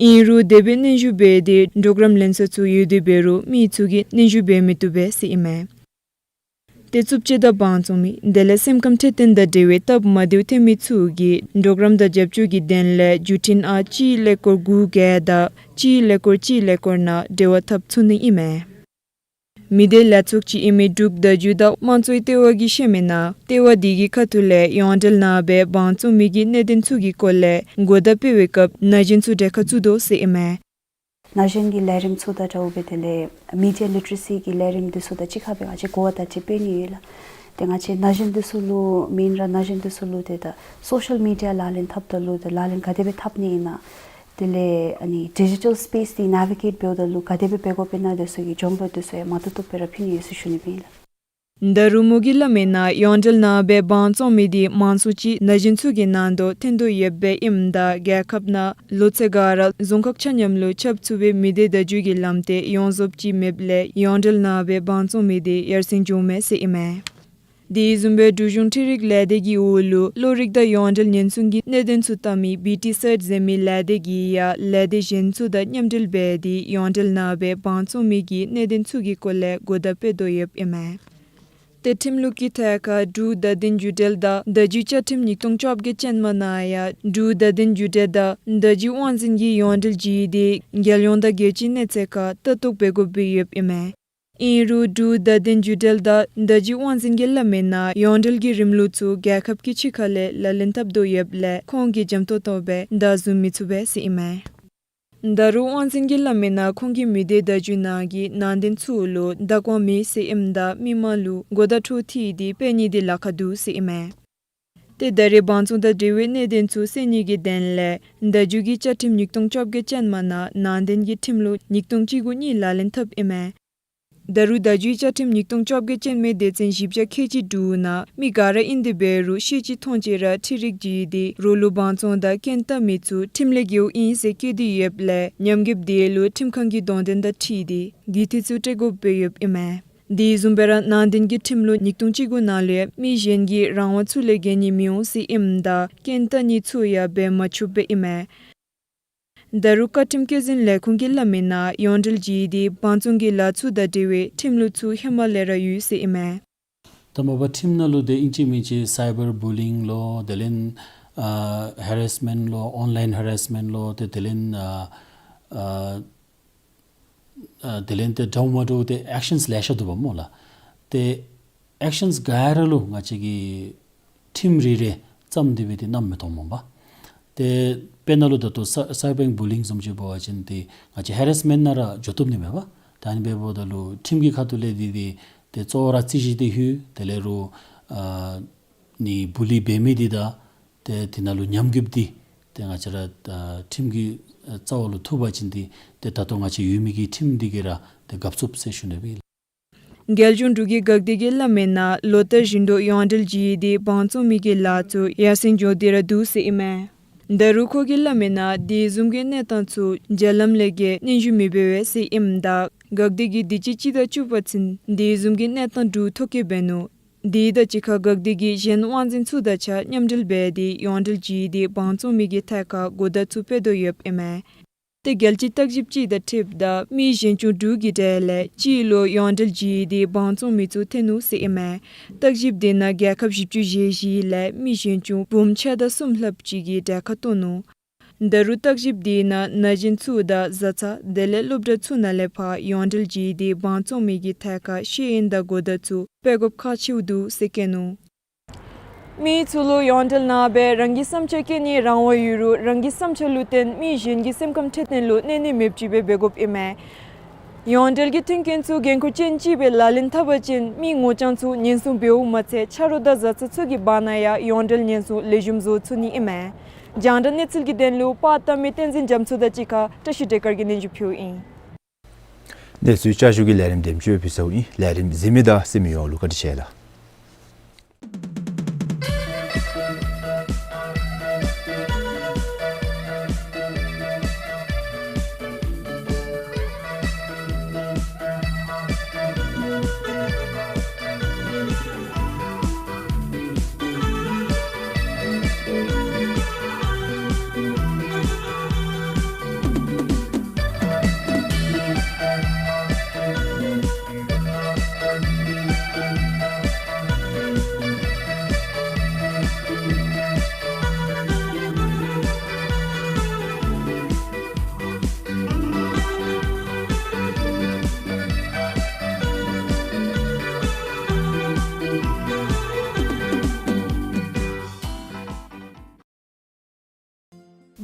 ཨིན་རུང་དེ་སྦེ་སྙན་ཞུ་འབད་དེ་གྲོགས་རམ་ལེན་ས་ཚུ་ཡོད་དེ་འབད་རུང་མི་ཚུ་གིས་སྙན་ཞུ་འབད་མི་བཏུབ་པས་ཟེར་ཨིན་མས། ཏེ་རྩུབ་སྤྱོད་དང་བང་བཙོང་མི་དེ་ལས་སེམས་ཁམས་འཕྲོད་བསྟེན་དང་འབྲེལ་བའི་སྟབས་མ་བདེཝ་ཐོན་མི་ཚུ་གིས་གྲོགས་རམ་དང་རྒྱབ་སྐྱོར་གྱི་དོན་ལས་བརྒྱུད་འཕྲིན་ཨང་གཅིག་ཀླད་ཀོར་དགུ་བརྒྱད་དང་གཅིག་ཀླད་ཀོར་གཅིག་ཀླད་ཀོར་ནང་འབྲེལ་བ་འཐབ་ཚུགས་ནི་ཨིན་མས། མི་སྡེ་ལས་ཚོགས་ཅིག་ཨིན་མི་འབྲུག་བརྡ་བརྒྱུད་དང་དམངས་གཙོའི་ལྟེ་བ་གིས་བཤད་མི་ནང་ལྟེ་བ་དེ་གི་ཁ་ཐུག་ལས་ཡོངས་འབྲེལ་ནང་སྦེ་བང་བཙོང་མི་གི་གནད་དོན་ཚུ་གི་སྐོར་ལས་གོ་བརྡ་སྤེལ་བའི་སྐབས་ན་གཞོན་ཚུ་གྲལ་ཁར་བཙུགས་དོ་ཟེར་ཨིན་མས། ན་གཞོན་གྱི་ལས་རིམ་ཚུ་དང་འདྲཝ་སྦེ་དེ་ལས་མི་ཌི་ཡ་ལི་ཊི་རེ་སི་གི་ལས་རིམ་འདི་ཚུ་དང་གཅིག་ཁར་སྦེ་ང་བཅས་གོ་བརྡ་ཅིག་སྤེལ་ནི་ཡོད་ལགས། ཏེ་ང་བཅས་ན་གཞོན་འདི་ཚུ་ལུ་མེན་ར་ན་གཞོན་འདི་ཚུ་ལུ་ཏེ་ད་སོ་ཤལ་མི་ཌི་ཡ་ལག་ལེན་འཐབ་ད་ལུ་ཏེ་ལག་ལེན་ག་དེ་སྦེ་འཐབ་ནི་ཨིན་ན། དེ་ལས་ཨ་ནི་ཌི་ཇི་ཊལ་སི་པེསི་འདི་ནེ་བི་གེཊ་འབདཝ་ད་ལུ་ག་དེ་སྦེ་འབད་དགོཔ་ཨིན་ན་དེ་ཚུ་གི་སྦྱོང་བརྡར་དེ་ཚུ་ཡང་མ་ཐུབ་ཐུབ་སྦེ་ར་ཕུལ་ནི་ཡོད་ཟེར་ཞུ་ནི་ཨིན་ལགས། ད་རུང་མོ་གིས་སླབ་མི་ནང་ཡོངས་འབྲེལ་ནང་སྦེ་བང་བཙོང་མི་འདི་མང་སུ་ཅིག་ན་གཞོན་ཚུ་གི་ནང་དོག་ཐོན་དོ་ཡོདཔ་སྦེ་ཨིནམ་ད་རྒྱལ་ཁབ་ནང་ལོ་ཚད་ག་ར་རྫོང་ཁག་ཆ་མཉམ་ལུ་ཁྱབ་ཚུགས་པའི་མི་སྡེ་བརྡ་བརྒྱུད་ཀྱི་ལམ་སྟོན་ཡོངས་རྫོགས་ཅིག་མེདཔ་ལས་ཡོངས་འབྲེལ་ནང་སྦེ་བང་བཙོང་མི་འདི་ཡར་སེང་འགྱོཝ་མས་ཟེར་ཨིན་མས། དེ་བཟུམ་སྦེ་འབྲུག་གཞུང་འཕྲུལ་རིག་ལས་སྡེ་གི་འོག་ལུ་གློག་རིག་དང་ཡོངས་འབྲེལ་ཉེན་སྲུང་གི་གནད་དོན་ཚུ་བལྟ་མི་བི་ཊི་སེཊ་ཟེར་མི་ལས་སྡེ་གིས་ཡང་ལས་སྡེ་གཞན་ཚུ་དང་མཉམ་འབྲེལ་འབད་དེ་ཡོངས་འབྲེལ་ནང་སྦེ་བང་བཙོང་མི་གི་གནད་དོན་ཚུ་གི་སྐོར་ལས་གོ་བརྡ་སྤེལ་དོ་ཡོདཔ་ཨིན་མས། ཏེ་ཁྲིམས་ལུགས་ཀྱི་ཐད་ཁར་འབྲུག་བརྡ་དོན་བརྒྱུད་འབྲེལ་དང་བརྡ་བརྒྱུད་བཅའ་ཁྲིམས་ཉིས་སྟོང་བཅོ་བརྒྱད་ཅན་མ་ནང་ཡང་འབྲུག་བརྡ་དོན་བརྒྱུད་འབྲེལ་དང་བརྡ་བརྒྱུད་དབང་འཛིན་གྱིས་ཡོངས་འབྲེལ་བརྒྱུད་དེ་རྒྱལ་ཡོངས་དང་རྒྱལ་སྤྱིའི་གནས་ཚད་ཁར་ལྟ་རྟོག་འབད་དགོཔ་སྦེ་ཡོདཔ་ཨིན་མས། ཨིན་རུང་འབྲུག་བརྡ་དོན་བརྒྱུད་འབྲེལ་དང་བརྡ་བརྒྱུད་དབང་འཛིན་གྱིས་སླབ་མི་ནང་ཡོངས་འབྲེལ་གྱི་རིམ་ལུགས་ཚུ་རྒྱལ་ཁབ་ཀྱི་ཕྱི་ཁ་ལས་ལག་ལེན་འཐབ་དོ་ཡོདཔ་ལས་ཁོང་གིས་འཇམ་ཏོང་ཏོ་སྦེ་བདའ་བཟུང་མི་ཚུགས་པས་ཟེར་ཨིན་མས། ད་རུང་དབང་འཛིན་གྱིས་སླབ་མི་ནང་ཁོང་གིས་མི་སྡེ་བརྡ་བརྒྱུད་ནང་གི་ནང་དོན་ཚུ་ལུ་བདའ་འགོག་མེད་ཟེར་ཨིནམ་ད་མི་མང་ལུ་གོ་བརྡ་འཕྲོ་མཐུད་དེ་སྤེལ་ནི་འདི་ལཱ་ཁག་འདུག་ཟེར་ཨིན་མས། ཏེ་ད་རེས་བང་བཙོང་དང་འབྲེལ་བའི་གནད་དོན་ཚུ་སེལ་ནི་གི་དོན་ལས་བརྡ་བརྒྱུད་ཀྱི་བཅའ་ཁྲིམས་ཉིས་སྟོང་བཅོ་བརྒྱད་ཅན་མ་ནང་ནང་དོན་གྱི་ཁྲིམས་ལུགས་ཉིས་སྟོང་བཅུ་དགུ་གཉིས་ལག་ལེན་འཐབ་ཨིན་མས། ད་རུང་བརྡ་བརྒྱུད་བཅའ་ཁྲིམས་ཉིས་སྟོང་བཅོ་བརྒྱད་ཅན་མའི་སྡེ་ཚན་བཞི་བརྒྱ་ཁལ་གཅིག་དྲུག་ནང་མི་ག་ར་ཨིན་དེ་འབད་རུང་ཤེས་བྱ་མཐོང་ཅི་ར་འཕྲུལ་རིག་བརྒྱུད་དེ་རོགས་ལུ་བང་བཙོང་དང་རྐྱེན་བཏང་མི་ཚུ་ཁྲིམས་ལས་འགལཝ་ཨིན་ཟེར་བཀོད་དེ་ཡོདཔ་ལས་ཉམས་རྒུདཔ་དེ་ལུ་ཁྲིམས་ཁང་གི་དོན་ཚན་དང་འཁྲིལ་ཏེ་རྒུད་འཐུས་ཚུ་སྤྲོད་དགོཔ་སྦེ་ཡོདཔ་ཨིན་མས། དེ་བཟུམ་སྦེ་ར་ནང་དོན་གྱི་ཁྲིམས་ལུགས་ཉིས་སྟོང་བཅུ་དགུ་ནང་ལུ་ཡང་མི་གཞན་གྱི་རང་དབང་ཚུ་ལས་འགལ་ནི་མི་འོང་ཟེར་ཨིནམ་ད་རྐྱེན་བཏང་ནི་ཚུ་ཡང་འབད་མ་ཆོགཔ་སྦེ་ཨིན་མས། ད་རུང་བཀའ་ཁྲིམས་བཀོད་འཛིན་ལས་ཁུངས་ཀྱིས་སླབ་མི་ནང་ཡོངས་འབྲེལ་བརྒྱུད་དེ་བང་བཙོང་གི་ལཱ་ཚུ་དང་འབྲེལ་བའི་ཁྲིམས་ལུགས་ཚུ་ཧེ་མ་ལས་ར་ཡོད་ཟེར་ཨིན་མས། ད་མ་པ་ཁྲིམས་ནང་ལུ་ཏེ་ཨིན་ཅི་མིན་ཅི་སའི་བར་བུ་ལི་ཡིང་ལོ་དེ་ལས་ཨ་ཧེ་རེསི་མེནཊ་ལོ་ཨོན་ལའིན་ཧེ་རེསི་མེནཊ་ལོ་ཏེ་དེ་ལས་ཨ་ཨ་ཨ་དེ་ལས་ཏེ་འདྲཝ་མ་འདྲཝ་ཏེ་ཨེག་ཤཱནསི་ལེ་ཤ་འདུག་པ་སྨོ་ལགས། ཏེ་ཨེག་ཤཱནསི་ག་ར་ལུ་ང་བཅས་ཀྱིས་ཁྲིམས་རེ་རེ་བརྩམས་ཏེ་སྦེ་ཏེ་བསྣམས་མི་གཏོགས་མོ་པ། ཏེ་དཔེར་ན་ལུ་ད་ལྟོ་སའི་སའི་བར་བུ་ལི་ཡིང་བཟུམ་ཅིག་འབད་བ་ཅིན་ཏེ་ང་བཅས་ཧེ་རེསི་མེནཊ་ནང་ར་འགྱོ་བཏུབ་ནི་མས་པ། ད་ཨ་ནི་འབདཝ་ད་ལུ་ཁྲིམས་ཀྱི་ཁ་ཐུག་ལས་འདི་འདི་ཏེ་གཙོ་བོ་ར་རྩོད་གཞི་འདི་ལྷོད་དེ་ལས་རུང་ཨ་ནི་བུ་ལི་འབད་མི་འདི་དང་ཏེ་འདི་ནང་ལུ་ཉམས་རྒུདཔ་འདི་ཏེ་ང་བཅས་ར་ཨ་ཁྲིམས་ཀྱི་ཨ་རྩ་བ་ལུ་ཐུག་པ་ཅིན་ཏེ་ཏེ་ད་ལྟོ་ང་བཅས་ཡོད་མི་གི་ཁྲིམས་འདི་གིས་ར་ཏེ་འགབ་ཚུགས་ཟེར་ཞུ་ནི་སྦེ་ཨིན། རྒྱལ་གཞུང་འབྲུག་གི་འགག་སྡེ་གིས་སླབ་མི་ནང་ལོ་ལྟར་བཞིན་དུ་ཡོངས་འབྲེལ་བརྒྱུད་དེ་བང་བཙོང་མི་གི་ལཱ་ཚུ་ཡར་སེང་འགྱོ་སྟེ་ར་འདུག་ཟེར་ཨིན་མས། ད་རུང་ཁོ་གིས་སླབ་མི་ནང་དེ་བཟུམ་གྱི་གནས་སྟངས་ཚུ་རྒྱ་ལམ་ལས་འགལ་སྙན་ཞུ་མི་འབད་བས་ཟེར་ཨིནམ་ད་འགག་སྡེ་གིས་དུས་ཅི་སྤྱི་ཟླ་བཅུ་པ་ཚུན་དེ་བཟུམ་གྱི་གནས་སྟངས་འབྲུག་ཐོ་བཀོད་འབད་ནུག། དེ་དང་གཅིག་ཁར་འགག་སྡེ་གིས་གཞན་དབང་འཛིན་ཚུ་དང་གཅིག་ཁར་མཉམ་འབྲེལ་འབད་དེ་ཡོངས་འབྲེལ་བརྒྱུད་དེ་བང་བཙོང་མི་གི་ཐད་ཁར་གོ་བརྡ་ཚུ་སྤེལ་དོ་ཡོདཔ་ཨིན་མས། ཏེ་རྒྱལ་སྤྱིའི་བརྟག་ཞིབ་ཅིག་དང་འཁྲིལཝ་ད་མི་གཞན་ཆུང་དྲུག་གི་གྲས་ལས་གཅིག་ལུ་ཡོངས་འབྲེལ་བརྒྱུད་དེ་བང་བཙོང་མི་ཚུ་ཐོན་ནུག་ཟེར་ཨིན་མས། བརྟག་ཞིབ་དེ་ནང་རྒྱལ་ཁབ་བཞི་བཅུ་ཞེ་བཞི་ལས་མི་གཞན་ཆུང་འབུམ་ཕྱེད་དང་གསུམ་ལྷགཔ་ཅིག་གིས་གྲལ་ཁར་གཏོགས་ནུག། ད་རུང་བརྟག་ཞིབ་དེ་ནང་ན་གཞོན་ཚུ་དང་བཟའ་ཚང་དེ་ལས་སློབ་གྲྭ་ཚུ་ནང་ལས་ཕར་ཡོངས་འབྲེལ་བརྒྱུད་དེ་བང་བཙོང་མི་གི་ཐད་ཁར་ཤེས་ཡོན་དང་གོ་བརྡ་ཚུ་སྤེལ་དགོཔ་ཁག་ཆེཝ་འདུག་ཟེར་བཀོད་ནུག། མི་ཚུ་ལུ་ཡོངས་འབྲེལ་ནང་སྦེ་རང་གི་བསམ་འཆར་བཀོད་ནིའི་རང་དབང་ཡོད་རུང་རང་གི་བསམ་འཆར་ལུ་བརྟེན་མི་གཞན་གྱི་སེམས་ཁམས་འཕྲོད་བསྟེན་ལུ་གནོད་ནི་མེདཔ་ཅིག་སྦེ་འབད་དགོཔ་ཨིན་མས། ཡོངས་འབྲེལ་གྱི་མཐུན་རྐྱེན་ཚུ་འགན་ཁུར་ཅན་ཅིག་སྦེ་ལག་ལེན་འཐབ་པ་ཅིན་མི་ངོ་རྐྱང་ཚུ་ཉེན་སྲུང་འབདཝ་མ་ཚད་ཆ་རོགས་དང་བཟའ་ཚང་ཚུ་གི་བར་ན་ཡང་ཡོངས་འབྲེལ་ཉེན་སྲུང་ལེགས་ཤོམ་བཟོ་ཚུགས་ནི་ཨིན་མས། རྒྱང་བསྒྲགས་གནས་ཚུལ་གྱི་དོན་ལུ་པར་བཏབ་མི་བསྟན་འཛིན་རྒྱ་མཚོ་དང་གཅིག་ཁར་བཀྲ་ཤིས་སྒྲོལ་དཀར་གྱིས་སྙན་ཞུ་ཕུལཝ་ཨིན། གནས་ཚུལ་བསྐྱར་ཞུ་གི་ལས་རིམ་འདེམས་སྤྱོད་ཕུལ་ཚརཝ་ཨིན། ལས་རིམ་གཟིགས་མི་དང་གསན་མི་ཡོངས་ལུ་བཀའ་དྲིན་ཆེ་ལགས།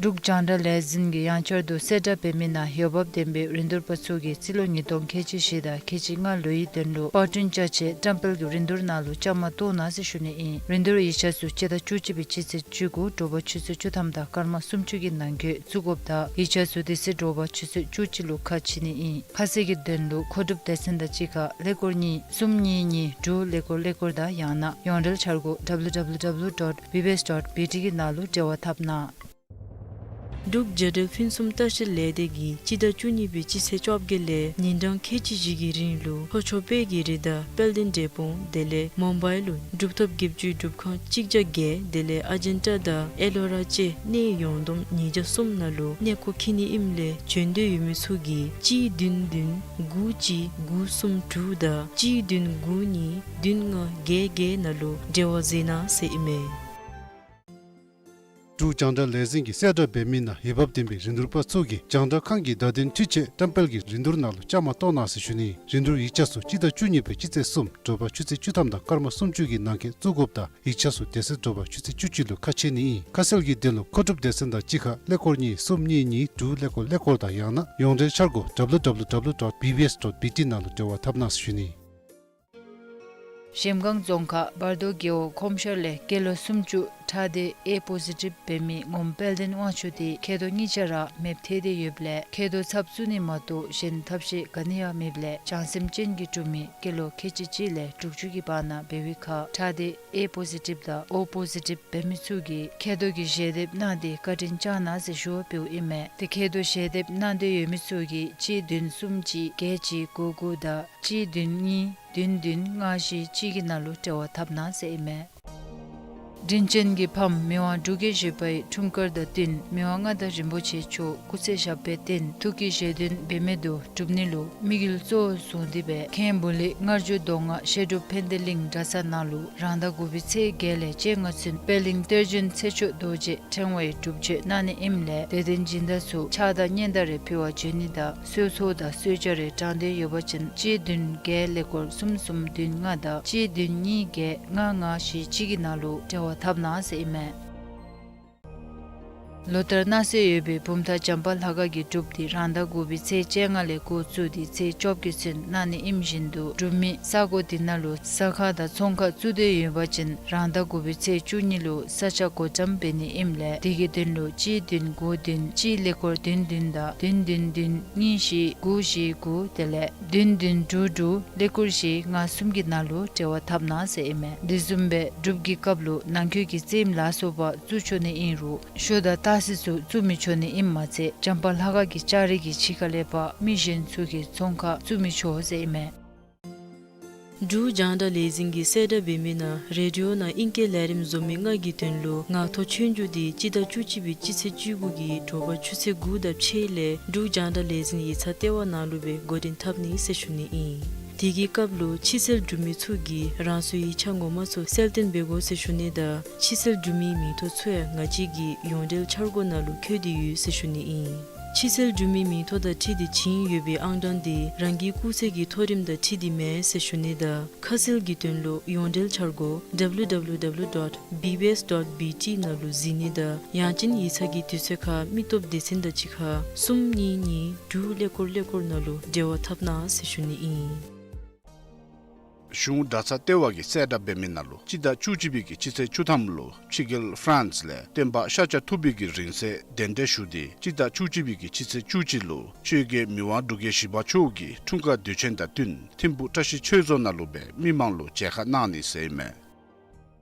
འབྲུག་རྒྱང་བསྒྲགས་ལས་འཛིན་གྱིས་ཡང་བསྐྱར་དུ་གསལ་བསྒྲགས་འབད་མི་ནང་འོས་འབབ་ལྡན་པའི་རིན་བསྡུར་པ་ཚུ་གིས་རྩིས་ལོ་ཉིས་སྟོང་ཁལ་གཅིག་བཞི་དང་ཁལ་གཅིག་ལྔ་ལོའི་དོན་ལུ་པར་སྐྲུན་བཅའ་ཆས་བཀྲམ་སྤེལ་གྱི་རིན་བསྡུར་ནང་ལུ་བཅའ་མར་གཏོགས་གནང་ཟེར་ཞུ་ནི་ཨིན། རིན་བསྡུར་ཡིག་ཆ་ཚུ་སྤྱི་ཟླ་བཅུ་གཅིག་པའི་སྤྱི་ཚེས་བཅུ་དགུ་དྲོ་པ་ཆུ་ཚོད་བཅུ་ཐམ་དང་སྐར་མ་སུམ་ཅུ་གི་ནང་འཁོད་བཙུགས་དགོཔ་དང་ཡིག་ཆ་ཚུ་དེ་ཚེ་དྲོ་པ་ཆུ་ཚོད་བཅུ་གཅིག་ལུ་ཁ་ཕྱེ་ནི་ཨིན། ཁ་གསལ་གྱི་དོན་ལུ་མཁོ་སྒྲུབ་སྡེ་ཚན་དང་གཅིག་ཁར་ཀླད་ཀོར་གཉིས་གསུམ་གཉིས་གཉིས་དྲུག་ཀླད་ཀོར་ཀླད་ཀོར་དང་ཡང་ན་ཡོངས་འབྲེལ་འཆར་སྒོ་W W W dot B B S dot B T གི་ནང་ལུ་འབྲེལ་བ་འཐབ་གནང་། འབྲུག་རྒྱལ་ཡོངས་ཕུན་སུམ་ལྟ་བཤལ་ལས་སྡེ་གིས་སྤྱི་ཟླ་བཅུ་གཉིས་པའི་སྤྱི་ཚེས་བཅོ་བརྒྱད་ལས་ཉིན་གྲངས་ཁལ་གཅིག་བཞི་གི་རིང་ལུ་ལྷོ་ཕྱོགས་དཔལ་གྱི་རི་དང་དཔལ་ལྡན་འབྲས་སྤུངས་དེ་ལས་མུམ་བའི་ལུ་གྲུབ་ཐོབ་བརྒྱད་ཅུའི་སྒྲུབ་ཁང་གཅིག་བརྒྱ་བརྒྱད་དེ་ལས་ཨ་ཇན་ཊ་དང་ཨེ་ལོ་ར་བཅས་གནས་ཡོངས་བསྡོམས་ཉིས་བརྒྱ་གསུམ་ནང་ལུ་གནས་སྐོར་འཁྱིད་ནི་ཨིནམ་ལས་བྱོན་འདོད་ཡོད་མི་ཚུ་གིས་གཅིག་བདུན་བདུན་དགུ་གཅིག་དགུ་གསུམ་དྲུག་དང་གཅིག་བདུན་དགུ་གཉིས་བདུན་ལྔ་བརྒྱད་བརྒྱད་ནང་ལུ་འབྲེལ་བ་མཛད་གནང་ཟེར་ཨིན་མས། འབྲུག་རྒྱང་བསྒྲགས་ལས་འཛིན་གྱིས་གསལ་བསྒྲགས་འབད་མི་ནང་འོས་འབབ་ལྡན་པའི་རིན་བསྡུར་པ་ཚུ་གིས་རྒྱང་བསྒྲགས་ཁང་གི་བརྡ་དོན་འཕྲུལ་ཆས་བཀྲམ་སྤེལ་གྱི་རིན་བསྡུར་ནང་ལུ་བཅའ་མར་གཏོགས་གནང་ཟེར་ཞུ་ནི། རིན་བསྡུར་ཡིག་ཆ་ཚུ་སྤྱི་ཟླ་བཅུ་གཉིས་པའི་སྤྱི་ཚེས་གསུམ་དྲོ་པ་ཆུ་ཚོད་བཅུ་ཐམ་དང་སྐར་མ་སུམ་ཅུ་གི་ནང་འཁོད་བཙུགས་དགོཔ་དང་ཡིག་ཆ་ཚུ་དེ་ཚེ་དྲོ་པ་ཆུ་ཚོད་བཅུ་གཅིག་ལུ་ཁ་ཕྱེ་ནི་ཨིན། ཁ་གསལ་གྱི་དོན་ལུ་མཁོ་སྒྲུབ་སྡེ་ཚན་དང་གཅིག་ཁར་ཀླད་ཀོར་གཉིས་གསུམ་གཉིས་གཉིས་དྲུག་ཀླད་ཀོར་ཀླད་ཀོར་དང་ཡང་ན་ཡོངས་འབྲེལ་འཆར་སྒོ་W W W dot B B S dot B T ནང་ལུ་འབྲེལ་བ་འཐབ་གནང་ཟེར་ཞུ་ནི། གཞལམ་སྒང་རྫོང་ཁག་བར་དོ་རྒེད་འོག་ཁོམ་ཤར་ལས་སྐྱེས་ལོ་སུམ་ཅུ་ཁྲག་སྡེ་ཨེ་པོ་ཟི་ཊིབ་འབད་མི་ངོམ་དཔལ་ལྡན་དབང་ཕྱུག་དེ་མཁལ་རྡོག་གཉིས་ཆ་ར་མེདཔ་ཐལ་ཏེ་ཡོདཔ་ལས་མཁལ་རྡོག་ཚབ་བཙུགས་ནི་མ་གཏོགས་གཞན་ཐབས་ཤེས་ག་ནི་ཡང་མེདཔ་ལས་བྱང་སེམས་ཅན་གྱི་གྲུབ་མི་སྐྱེས་ལོ་ཁལ་གཅིག་གཅིག་ལས་དྲུག་ཅུ་གི་བར་ན་འབད་བའི་ཁར་ཁྲག་སྡེ་ཨེ་པོ་ཟི་ཊིབ་དང་ཨོ་པོ་ཟི་ཊིབ་འབད་མི་ཚུ་གིས་མཁལ་རྡོག་གི་ཞལ་འདེབས་གནང་སྟེ་བཀའ་དྲིན་བསྐྱང་གནང་ཟེར་ཞུ་བ་འབདཝ་ཨིན་མས། དེ་མཁལ་རྡོག་ཞལ་འདེབས་གནང་འདོད་ཡོད་མི་ཚུ་གིས་གཅིག་བདུན་གསུམ་གཅིག་བརྒྱད་གཅིག་དགུ་དགུ་དང་གཅིག་བདུན་གཉིས་བདུན་བདུན་ལྔ་བཞི་གཅིག་གི་ནང་ལུ་འབྲེལ་བ་འཐབ་གནང་ཟེར་ཨིན་མས། དྲིན་ཅན་གྱི་ཕམ་མི་དབང་འབྲུག་རྒྱལ་བཞི་པའི་འཁྲུངས་སྐར་དང་བསྟུན་མི་དབང་མངའ་བདག་རིན་པོ་ཆེ་མཆོག་སྐུ་ཚེ་ཞབས་པད་བརྟན་ཐུགས་ཀྱི་བཞེད་དོན་འབད་མེད་དུ་འགྲུབ་ནི་ལུ་དམིགས་ཡུལ་གཙོ་བོར་བཟུང་སྟེ་སྦེ་མཁན་པོ་ལི་མངར་བྱུང་མདོ་སྔགས་བཤད་སྒྲུབ་ཕན་བདེ་གླིང་གྲྭ་ཚང་ནང་ལུ་རང་ཟླ་དགུ་པའི་ཚེས་བརྒྱད་ལས་བཅོ་ལྔ་ཚུན་པད་གླིང་གཏེར་བྱོན་ཚེ་མཆོག་རྡོ་རྗེ་ཕྲེང་བའི་སྒྲུབ་མཆོད་གནང་ནི་ཨིནམ་ལས་དད་ལྡན་སྦྱིན་བདག་ཚུ་ཕྱག་དང་སྙན་དར་རེ་ཕུལ་བར་འབྱོན་ནི་དང་གསོལ་ཚོགས་དང་གསོལ་ཇ་རེ་དྲང་འདོད་ཡོད་པ་ཅིན་གཅིག་བདུན་བརྒྱད་ཀླད་ཀོར་གསུམ་གསུམ་བདུན་ལྔ་དང་གཅིག་བདུན་གཉིས་བརྒྱད་ལྔ་ལྔ་བཞི་གཅིག་གི་ནང་ལུ་འབྲེལ་བ་འཐབ་གནང་ཟེར་ཨིན་མས། ལོ་ལྟར་གནང་སྲོལ་ཡོད་པའི་བུམ་ཐང་བྱམས་པ་ལྷ་ཁང་གི་སྒྲུབ་འདི་རང་ཟླ་དགུ་པའི་ཚེས་བཅོ་ལྔ་ལས་འགོ་བཙུགས་ཏེ་ཚེས་བཅོ་བརྒྱད་ཚུན་གནང་ནི་ཨིནམ་བཞིན་དུ་སྒྲུབ་མི་ས་གོ་འདི་ནང་ལུ་ཟ་ཁང་དང་ཚོང་ཁང་བཙུགས་འདོད་ཡོད་པ་ཅིན་རང་ཟླ་དགུ་པའི་ཚེས་བཅུ་གཉིས་ལུ་ས་ཆ་བགོ་བཀྲམ་འབད་ནི་ཨིནམ་ལས་དེ་གི་དོན་ལུ་གཅིག་བདུན་དགུ་བདུན་གཅིག་ཀླད་ཀོར་བདུན་བདུན་དང་བདུན་བདུན་བདུན་གཉིས་བཞི་དགུ་བཞི་དགུ་དེ་ལས་བདུན་བདུན་དྲུག་དྲུག་ཀླད་ཀོར་བཞི་ལྔ་གསུམ་གྱི་ནང་ལུ་འབྲེལ་བ་འཐབ་གནང་ཟེར་ཨིན་མས། དེ་བཟུམ་སྦེ་སྒྲུབ་ཀྱི་སྐབས་ལུ་ནང་འཁོད་ཀྱི་རྩེདམོ་ལ་སོགས་པ་བཙུགས་ཆོག་ནི་ཨིན་རུང་ཞོ་དང་སྟག་གཟིག་ཚུ་བཙུགས་མི་ཆོག་ནི་ཨིནམ་མ་ཚད་བྱམས་པ་ལྷ་ཁང་གི་ལྕགས་རི་གི་ཕྱི་ཁ་ལས་ཕར་མི་གཞན་ཚུ་གིས་ཚོང་ཁང་བཙུགས་མི་ཆོག་ཟེར་ཨིན་མས། འབྲུག་རྒྱང་བསྒྲགས་ལས་འཛིན་གྱིས་གསལ་བསྒྲགས་འབད་མི་ནང་རེ་ཌི་ཡོ་ནང་ཨིང་སྐད་ལས་རིམ་བཟོ་མི་ལྔ་གི་དོན་ལུ་ངག་ཐོག་ཆོས་རྒྱུགས་འདི་སྤྱི་ཟླ་བཅུ་གཅིག་པའི་སྤྱི་ཚེས་བཅུ་དགུ་གི་དྲོ་པ་ཆུ་ཚོད་དགུ་དང་ཕྱེད་ལས་འབྲུག་རྒྱང་བསྒྲགས་ལས་འཛིན་ཡིག་ཚང་ལྟེ་བ་ནང་ལུ་སྦེ་འགོ་འདྲེན་འཐབ་ནི་ཟེར་ཞུ་ནི་ཨིན། དེ་གི་སྐབས་ལུ་ཕྱི་སེལ་གྲུབ་མི་ཚུ་གིས་རང་སོའི་ཡིག་ཆ་ངོ་མ་ཚུ་གསལ་སྟོན་འབད་དགོ་ཟེར་ཞུ་ནི་དང་ཕྱི་སེལ་གྲུབ་མིའི་མིང་ཐོ་ཚུ་ཡང་ང་བཅས་ཀྱི་ཡོངས་འབྲེལ་འཆར་སྒོ་ནང་ལུ་བཀོད་དེ་ཡོད་ཟེར་ཞུ་ནི་ཨིན། ཕྱི་སེལ་གྲུབ་མིའི་མིང་ཐོ་དང་འཁྲིལ་ཏེ་བྱིན་ཡོད་པའི་ཨང་གྲངས་དེ་རང་གི་སྐུགས་ཚད་ཀྱི་མཐོ་རིམ་དང་འཁྲིལ་ཏེ་མེན་ཟེར་ཞུ་ནི་དང་ཁ་གསལ་གྱི་དོན་ལུ་ཡོངས་འབྲེལ་འཆར་སྒོ་W W W dot B B S dot B T ནང་ལུ་གཟིགས་ནི་དང་ཡང་ཅིན་ཡིག་ཚང་གི་དུས་ཚོད་ཁར་མི་སྟོབས་སྡེ་ཚན་དང་གཅིག་ཁར་གསུམ་གཉིས་གཉིས་དྲུག་ཀླད་ཀོར་ཀླད་ཀོར་ནང་ལུ་འབྲེལ་བ་འཐབ་གནང་ཟེར་ཞུ་ནི་ཨིན། གཞུང་གྲྭ་ཚང་ལྟེ་བ་གིས་གསལ་བསྒྲགས་འབད་མི་ནང་ལུ་སྤྱི་ཟླ་བཅུ་གཅིག་པའི་གི་སྤྱི་ཚེས་བཅུ་ཐམ་ལུ་ཕྱི་རྒྱལ་ཧྥ་རན་སི་ལས་སྟོན་པ་ཤཱཀྱ་ཐུབ་པའི་གི་རིང་བསྲེལ་གདན་འདྲེན་ཞུ་སྟེ་སྤྱི་ཟླ་བཅུ་གཅིག་པའི་གི་སྤྱི་ཚེས་བཅུ་གཅིག་ལུ་ཆོས་རྒྱལ་མི་དབང་འབྲུག་རྒྱལ་བཞི་པ་མཆོག་གི་འཁྲུངས་སྐར་དུས་ཆེན་དང་བསྟུན་ཐིམ་ཕུག་བཀྲ་ཤིས་ཆོས་རྫོང་ནང་ལུ་སྦེ་མི་མང་ལུ་མཇལ་ཁ་གནང་ནི་ཟེར་ཨིན་མས།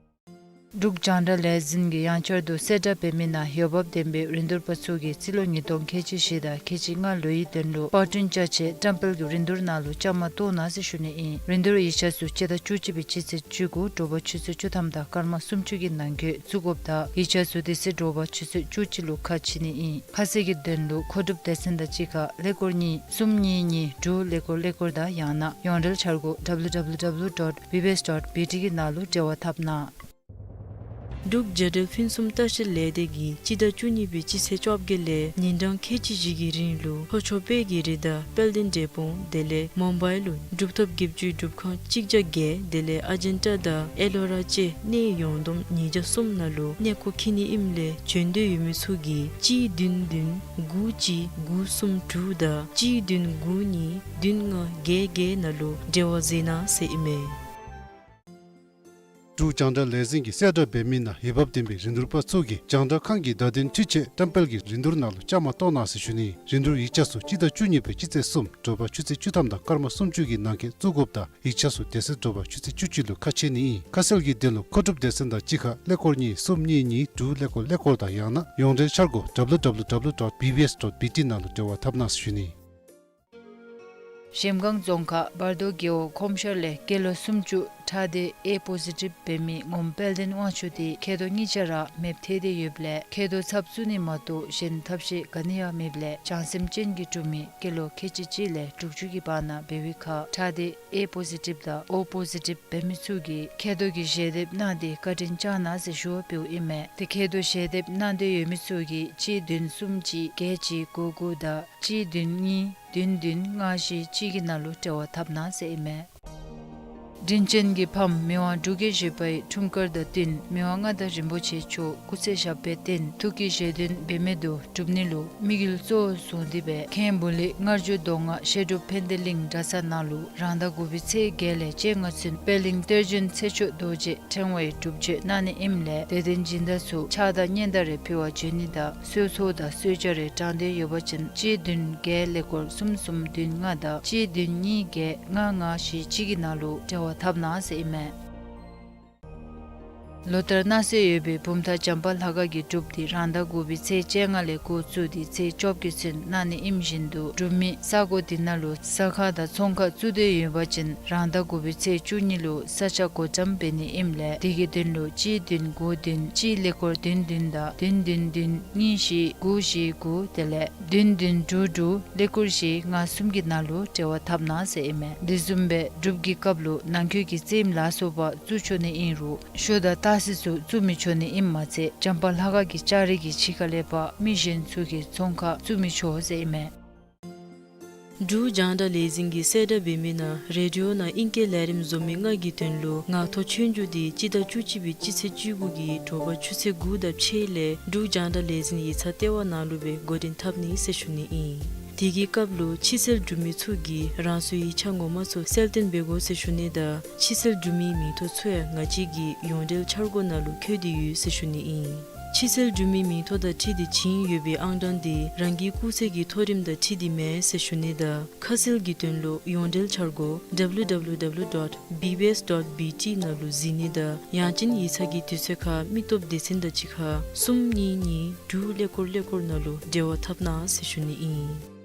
འབྲུག་རྒྱང་བསྒྲགས་ལས་འཛིན་གྱིས་ཡང་བསྐྱར་དུ་གསལ་བསྒྲགས་འབད་མི་ནང་འོས་འབབ་ལྡན་པའི་རིན་བསྡུར་པ་ཚུ་གིས་རྩིས་ལོ་ཉིས་སྟོང་ཁལ་གཅིག་བཞི་དང་ཁལ་གཅིག་ལྔ་ལོའི་དོན་ལུ་པར་སྐྲུན་བཅའ་ཆས་བཀྲམ་སྤེལ་གྱི་རིན་བསྡུར་ནང་ལུ་བཅའ་མར་གཏོགས་གནང་ཟེར་ཞུ་ནི་ཨིན། རིན་བསྡུར་ཡིག་ཆ་ཚུ་སྤྱི་ཟླ་བཅུ་གཅིག་པའི་སྤྱི་ཚེས་བཅུ་དགུ་དྲོ་པ་ཆུ་ཚོད་བཅུ་ཐམ་དང་སྐར་མ་སུམ་ཅུ་གི་ནང་འཁོད་བཙུགས་དགོཔ་དང་ཡིག་ཆ་ཚུ་དེ་ཚེ་དྲོ་པ་ཆུ་ཚོད་བཅུ་གཅིག་ལུ་ཁ་ཕྱེ་ནི་ཨིན། ཁ་གསལ་གྱི་དོན་ལུ་མཁོ་སྒྲུབ་སྡེ་ཚན་དང་གཅིག་ཁར་ཀླད་ཀོར་གཉིས་གསུམ་གཉིས་གཉིས་དྲུག་ཀླད་ཀོར་ཀླད་ཀོར་དང་ཡང་ན་ཡོངས་འབྲེལ་འཆར་སྒོ་W W W dot B B S dot B T གི་ནང་ལུ་འབྲེལ་བ་འཐབ་གནང་། འབྲུག་རྒྱལ་འབྲེལ་ཕུན་སུམ་ལྟ་བཤལ་ལས་སྡེ་གིས་སྤྱི་ཟླ་བཅུ་གཉིས་པའི་སྤྱི་ཚེས་བཅོ་བརྒྱད་ལས་ཉིན་གྲངས་ཁལ་གཅིག་བཞི་གི་རིང་ལུ་ལྷོ་ཕྱོགས་དཔལ་གྱི་རི་དང་དཔལ་ལྡན་འབྲས་སྤུངས་དེ་ལས་མུམ་བའི་ལུ་གྲུབ་ཐོབ་བརྒྱད་ཅུའི་སྒྲུབ་ཁང་གཅིག་བརྒྱ་བརྒྱད་དེ་ལས་ཨ་ཇན་ཊ་དང་ཨེ་ལོ་ར་བཅས་གནས་ཡོངས་བསྡོམས་ཉིས་བརྒྱ་གསུམ་ནང་ལུ་གནས་སྐོར་འཁྱིད་ནི་ཨིནམ་ལས་བྱོན་འདོད་ཡོད་མི་ཚུ་གིས་གཅིག་བདུན་བདུན་དགུ་གཅིག་དགུ་གསུམ་དྲུག་དང་གཅིག་བདུན་དགུ་གཉིས་བདུན་ལྔ་བརྒྱད་བརྒྱད་ནང་ལུ་འབྲེལ་བ་མཛད་གནང་ཟེར་ཨིན་མས། འབྲུག་རྒྱང་བསྒྲགས་ལས་འཛིན་གྱིས་གསལ་བསྒྲགས་འབད་མི་ནང་འོས་འབབ་ལྡན་པའི་རིན་བསྡུར་པ་ཚུ་གིས་རྒྱང་བསྒྲགས་ཁང་གི་བརྡ་དོན་འཕྲུལ་ཆས་བཀྲམ་སྤེལ་གྱི་རིན་བསྡུར་ནང་ལུ་བཅའ་མར་གཏོགས་གནང་ཟེར་ཞུ་ནི། རིན་བསྡུར་ཡིག་ཆ་ཚུ་སྤྱི་ཟླ་བཅུ་གཉིས་པའི་སྤྱི་ཚེས་གསུམ་དྲོ་པ་ཆུ་ཚོད་བཅུ་ཐམ་དང་སྐར་མ་སུམ་ཅུ་གི་ནང་འཁོད་བཙུགས་དགོཔ་དང་ཡིག་ཆ་ཚུ་དེ་ཚེ་དྲོ་པ་ཆུ་ཚོད་བཅུ་གཅིག་ལུ་ཁ་ཕྱེ་ནི་ཨིན། ཁ་གསལ་གྱི་དོན་ལུ་མཁོ་སྒྲུབ་སྡེ་ཚན་དང་གཅིག་ཁར་ཀླད་ཀོར་གཉིས་གསུམ་གཉིས་གཉིས་དྲུག་ཀླད་ཀོར་ཀླད་ཀོར་དང་ཡང་ན་ཡོངས་འབྲེལ་འཆར་སྒོ་W W W dot B B S dot B T ནང་ལུ་འབྲེལ་བ་འཐབ་གནང་ཟེར་ཞུ་ནི། གཞལམ་སྒང་རྫོང་ཁག་བར་དོ་རྒེད་འོག་ཁོམ་ཤར་ལས་སྐྱེས་ལོ་སུམ་ཅུ་ཁྲག་སྡེ་ཨེ་པོ་ཟི་ཊིབ་འབད་མི་ངོམ་དཔལ་ལྡན་དབང་ཕྱུག་དེ་མཁལ་རྡོག་གཉིས་ཆ་ར་མེདཔ་ཐལ་ཏེ་ཡོདཔ་ལས་མཁལ་རྡོག་ཚབ་བཙུགས་ནི་མ་གཏོགས་གཞན་ཐབས་ཤེས་ག་ནི་ཡང་མེདཔ་ལས་བྱང་སེམས་ཅན་གྱི་འབྲུག་མི་སྐྱེས་ལོ་ཁལ་གཅིག་གཅིག་ལས་དྲུག་ཅུ་གི་བར་ན་འབད་བའི་ཁར་ཁྲག་སྡེ་ཨེ་པོ་ཟི་ཊིབ་དང་ཨོ་པོ་ཟི་ཊིབ་འབད་མི་ཚུ་གིས་མཁལ་རྡོག་གི་ཞལ་འདེབས་གནང་སྟེ་བཀའ་དྲིན་བསྐྱང་གནང་ཟེར་ཞུ་བ་འབདཝ་ཨིན་མས། དེ་མཁལ་རྡོག་ཞལ་འདེབས་གནང་འདོད་ཡོད་མི་ཚུ་གིས་གཅིག་བདུན་གསུམ་གཅིག་བརྒྱད་གཅིག་དགུ་དགུ་དང་གཅིག་བདུན་གཉིས་བདུན་བདུན་ལྔ་བཞི་གཅིག་གི་ནང་ལུ་འབྲེལ་བ་འཐབ་གནང་ཟེར་ཨིན་མས། དྲིན་ཅན་གྱི་ཕམ་མི་དབང་འབྲུག་རྒྱལ་བཞི་པའི་འཁྲུངས་སྐར་དང་བསྟུན་མི་དབང་མངའ་བདག་རིན་པོ་ཆེ་མཆོག་སྐུ་ཚེ་ཞབས་པད་བརྟན་ཐུགས་ཀྱི་བཞེད་དོན་འབད་མེད་དུ་འགྲུབ་ནི་ལུ་དམིགས་ཡུལ་གཙོ་བོར་བཟུང་སྟེ་སྦེ་མཁན་པོ་ལི་མངར་ཆུ་མདོ་སྔགས་བཤད་སྒྲུབ་ཕན་བདེ་གླིང་གྲྭ་ཚང་ནང་ལུ་རང་ཟླ་དགུ་པའི་ཚེས་བརྒྱད་ལས་བཅོ་ལྔ་ཚུན་པད་གླིང་གཏེར་བྱོན་ཚེ་མཆོག་རྡོ་རྗེ་ཕྲེང་བའི་སྒྲུབ་མཆོད་གནང་ནི་ཨིནམ་ལས་དད་ལྡན་སྦྱིན་བདག་ཚུ་ཕྱག་དང་སྙན་དར་རེ་ཕུལ་བར་བྱོན་ནི་དང་གསོལ་ཚོགས་དང་གསོལ་ཇ་རེ་དྲང་འདོད་ཡོད་པ་ཅིན་གཅིག་བདུན་བརྒྱད་ཀླད་ཀོར་གསུམ་གསུམ་བདུན་ལྔ་དང་གཅིག་བདུན་གཉིས་བརྒྱད་ལྔ་ལྔ་བཞི་གཅིག་གི་ནང་ལུ་འབྲེལ་བ་འཐབ་གནང་ཟེར་ཨིན་མས། ལོ་ལྟར་གནང་སྲོལ་ཡོད་པའི་བུམ་ཐང་བྱམས་པ་ལྷ་ཁང་གི་སྒྲུབ་འདི་རང་ཟླ་དགུ་པའི་ཚེས་བཅོ་ལྔ་ལས་འགོ་བཙུགས་ཏེ་ཚེས་བཅོ་བརྒྱད་ཚུན་གནང་ནི་ཨིནམ་བཞིན་དུ་སྒྲུབ་མི་ས་གོ་འདི་ནང་ལུ་ཟ་ཁང་དང་ཚོང་ཁང་བཙུགས་འདོད་ཡོད་པ་ཅིན་རང་ཟླ་དགུ་པའི་ཚེས་བཅུ་གཉིས་ལུ་ས་ཆ་བགོ་བཀྲམ་འབད་ནི་ཨིནམ་ལས་དེ་གི་དོན་ལུ་གཅིག་བདུན་དགུ་བདུན་གཅིག་ཀླད་ཀོར་བདུན་བདུན་དང་བདུན་བདུན་བདུན་གཉིས་བཞི་དགུ་བཞི་དགུ་དེ་ལས་བདུན་བདུན་དྲུག་དྲུག་ཀླད་ཀོར་བཞི་ལྔ་གསུམ་གྱི་ནང་ལུ་འབྲེལ་བ་འཐབ་གནང་ཟེར་ཨིན་མས། དེ་བཟུམ་སྦེ་སྒྲུབ་ཀྱི་སྐབས་ལུ་ནང་འཁོད་ཀྱི་རྩེདམོ་ལ་སོགས་པ་བཙུགས་ཆོག་ནི་ཨིན་རུང་ཤོ་དང་སྟག་གཟིག་ཚུ་བཙུགས་མི་ཆོག་ནི་ཨིནམ་མ་ཚད་བྱམས་པ་ལྷ་ཁང་གི་ལྕགས་རི་གི་ཕྱི་ཁ་ལས་ཕར་མི་གཞན་ཚུ་གིས་ཚོང་ཁང་བཙུགས་མི་ཆོག་ཟེར་ཨིན་མས། འབྲུག་རྒྱང་བསྒྲགས་ལས་འཛིན་གྱིས་གསལ་བསྒྲགས་འབད་མི་ནང་རེ་ཌི་ཡོ་ནང་ཨིང་སྐད་ལས་རིམ་བཟོ་མི་ལྔ་གི་དོན་ལུ་ངག་ཐོག་ཆོས་རྒྱུགས་འདི་སྤྱི་ཟླ་བཅུ་གཅིག་པའི་སྤྱི་ཚེས་བཅུ་དགུ་གི་དྲོ་པ་ཆུ་ཚོད་དགུ་དང་ཕྱེད་ལས་འབྲུག་རྒྱང་བསྒྲགས་ལས་འཛིན་ཡིག་ཚང་ལྟེ་བ་ནང་ལུ་སྦེ་འགོ་འདྲེན་འཐབ་ནི་ཟེར་ཞུ་ནི་ཨིན། དེ་གི་སྐབས་ལུ་ཕྱི་སེལ་གྲུབ་མི་ཚུ་གིས་རང་སོའི་ཡིག་ཆ་ངོ་མ་ཚུ་གསལ་སྟོན་འབད་དགོ་ཟེར་ཞུ་ནི་དང་ཕྱི་སེལ་གྲུབ་མིའི་མིང་ཐོ་ཚུ་ཡང་ང་བཅས་ཀྱི་ཡོངས་འབྲེལ་འཆར་སྒོ་ནང་ལུ་བཀོད་དེ་ཡོད་ཟེར་ཞུ་ནི་ཨིན། ཕྱི་སེལ་གྲུབ་མིའི་མིང་ཐོ་དང་འཁྲིལ་ཏེ་བྱིན་ཡོད་པའི་ཨང་གྲངས་འདི་རང་གི་སྐུགས་ཚད་ཀྱི་མཐོ་རིམ་དང་འཁྲིལ་ཏེ་མེན་ཟེར་ཞུ་ནི་དང་ཁ་གསལ་གྱི་དོན་ལུ་ཡོངས་འབྲེལ་འཆར་སྒོ་W W W dot B B S dot B T ནང་ལུ་གཟིགས་ནི་དང་ཡང་ཅིན་ཡིག་ཚང་གི་དུས་ཚོད་ཁར་མི་སྟོབས་སྡེ་ཚན་དང་གཅིག་ཁར་གསུམ་གཉིས་གཉིས་དྲུག་ཀླད་ཀོར་ཀླད་ཀོར་ནང་ལུ་འབྲེལ་བ་འཐབ་གནང་ཟེར་ཞུ་ནི་ཨིན།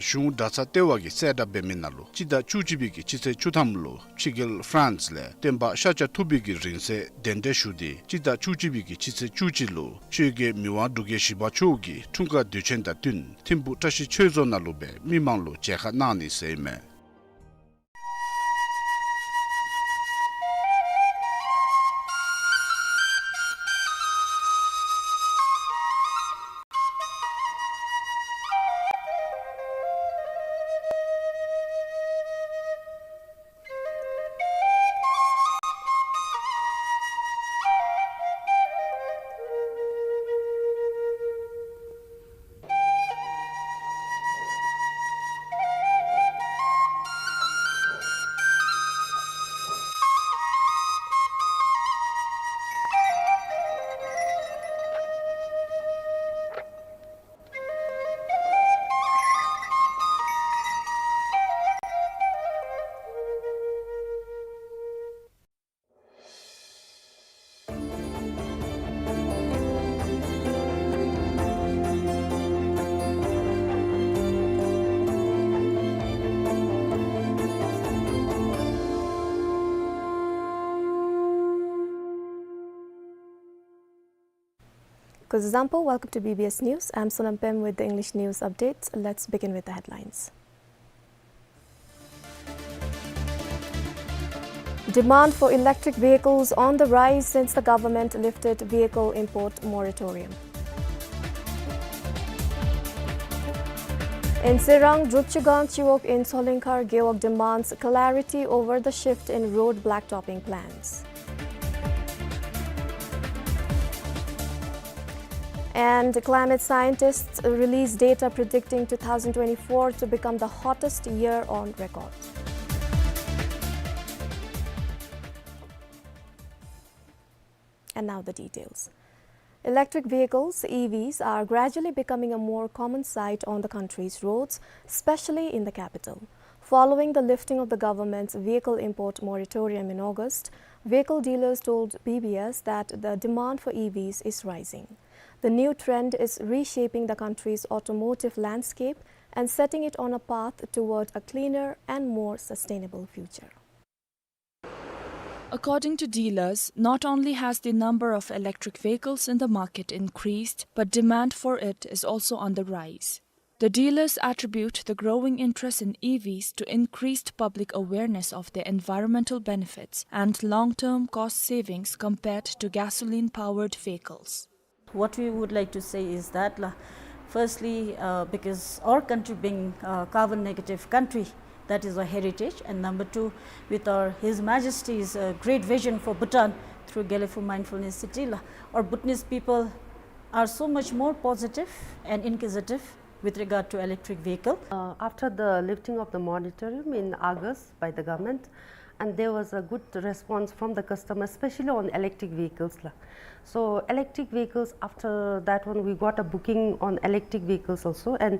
གཞུང་གྲྭ་ཚང་ལྟེ་བ་གིས་གསལ་བསྒྲགས་འབད་མི་ནང་ལུ་སྤྱི་ཟླ་བཅུ་གཅིག་པའི་གི་སྤྱི་ཚེས་བཅུ་ཐམ་ལུ་ཕྱི་རྒྱལ་ཧྥ་རན་སི་ལས་སྟོན་པ་ཤཱཀྱ་ཐུབ་པའི་གི་རིང་བསྲེལ་གདན་འདྲེན་ཞུ་སྟེ་སྤྱི་ཟླ་བཅུ་གཅིག་པའི་གི་སྤྱི་ཚེས་བཅུ་གཅིག་ལུ་ཆོས་རྒྱལ་མི་དབང་འབྲུག་རྒྱལ་བཞི་པ་མཆོག་གི་འཁྲུངས་སྐར་དུས་ཆེན་དང་བསྟུན་ཐིམ་ཕུག་བཀྲ་ཤིས་ཆོས་རྫོང་ནང་ལུ་སྦེ་མི་མང་ལུ་མཇལ་ཁ་གནང་ནི་ཟེར་ཨིན་མས། Kuzuzangpo, welcome to B B S News. I'm Sonam Pem with the English news updates. Let's begin with the headlines. Demand for electric vehicles on the rise since the government lifted vehicle import moratorium. In Serang, Drupchugang Chiwog in Tsolingkhar Gewog demands clarity over the shift in road blacktopping plans. And climate scientists release data predicting two thousand twenty-four to become the hottest year on record. And now the details. Electric vehicles, E Vs, are gradually becoming a more common sight on the country's roads, especially in the capital. Following the lifting of the government's vehicle import moratorium in August, vehicle dealers told B B S that the demand for E Vs is rising. The new trend is reshaping the country's automotive landscape and setting it on a path toward a cleaner and more sustainable future. According to dealers, not only has the number of electric vehicles in the market increased, but demand for it is also on the rise. The dealers attribute the growing interest in E Vs to increased public awareness of their environmental benefits and long-term cost savings compared to gasoline-powered vehicles. What we would like to say is that, la, firstly, uh, because our country being a carbon negative country, that is our heritage, and number two, with our His Majesty's, uh, great vision for Bhutan through Gelephu Mindfulness City, la, our Bhutanese people are so much more positive and inquisitive with regard to electric vehicle. Uh, after the lifting of the moratorium in August by the government, and there was a good response from the customer, especially on electric vehicles, la. So electric vehicles, after that one, we got a booking on electric vehicles also, and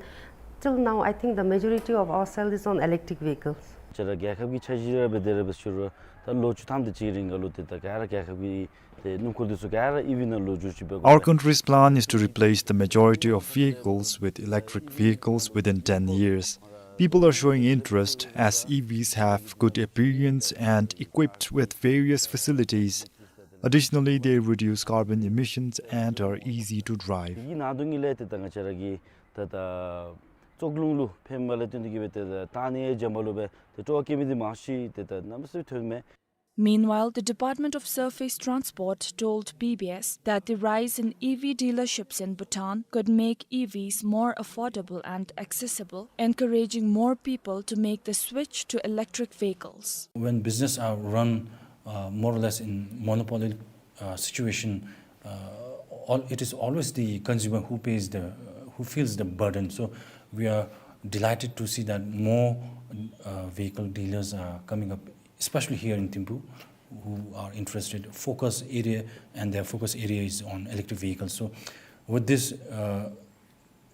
till now, I think the majority of our sale is on electric vehicles. ང་བཅས་ར་རྒྱལ་ཁབ་ཀྱི་འཆར་གཞི་ར་འབད་དེ་ར་འབད་ཞུ་རུང་ད་ལོ་བཅུ་ཐམ་དེ་ཅིག་རིང་ག་ལུ་ཏེ་ད་ག་ར་རྒྱལ་ཁབ་ཀྱི་ཏེ་སྣུམ་འཁོར་དེ་ཚུ་ག་ར་ཨི་ཝི་ནང་ལོག་འགྱུར་ཅིག་འབད་དགོ། Our country's plan is to replace the majority of vehicles with electric vehicles within ten years. People are showing interest as E Vs have good appearance and equipped with various facilities. Additionally, they reduce carbon emissions and are easy to drive. དེ་གི་ནང་དོན་གྱི་ལས་ཏེ་ད་ང་བཅས་ར་གི་ད་ད་ཙོག་རླུང་ལུ་ཕནམ་ལས་བརྟེན་ཏེ་གི་སྦེ་ཏེ་ད་ད་ནི་ཡང་འཇམ་པ་ལུ་སྦེ་ཏེ་སྤྲོ་བ་བསྐྱེད་མི་འདི་མང་ཤོས་ཏེ་ད་གནམ་མེད་ས་མེད་ཐོན་མས། Meanwhile, the Department of Surface Transport told B B S that the rise in E V dealerships in Bhutan could make E Vs more affordable and accessible, encouraging more people to make the switch to electric vehicles. When business are run, uh, more or less in monopoly, uh, situation, uh, all, it is always the consumer who pays the, who feels the burden. So we are delighted to see that more, uh, vehicle dealers are coming up, especially here in Thimphu, who are interested. Focus area, and their focus area is on electric vehicles. So with this, uh,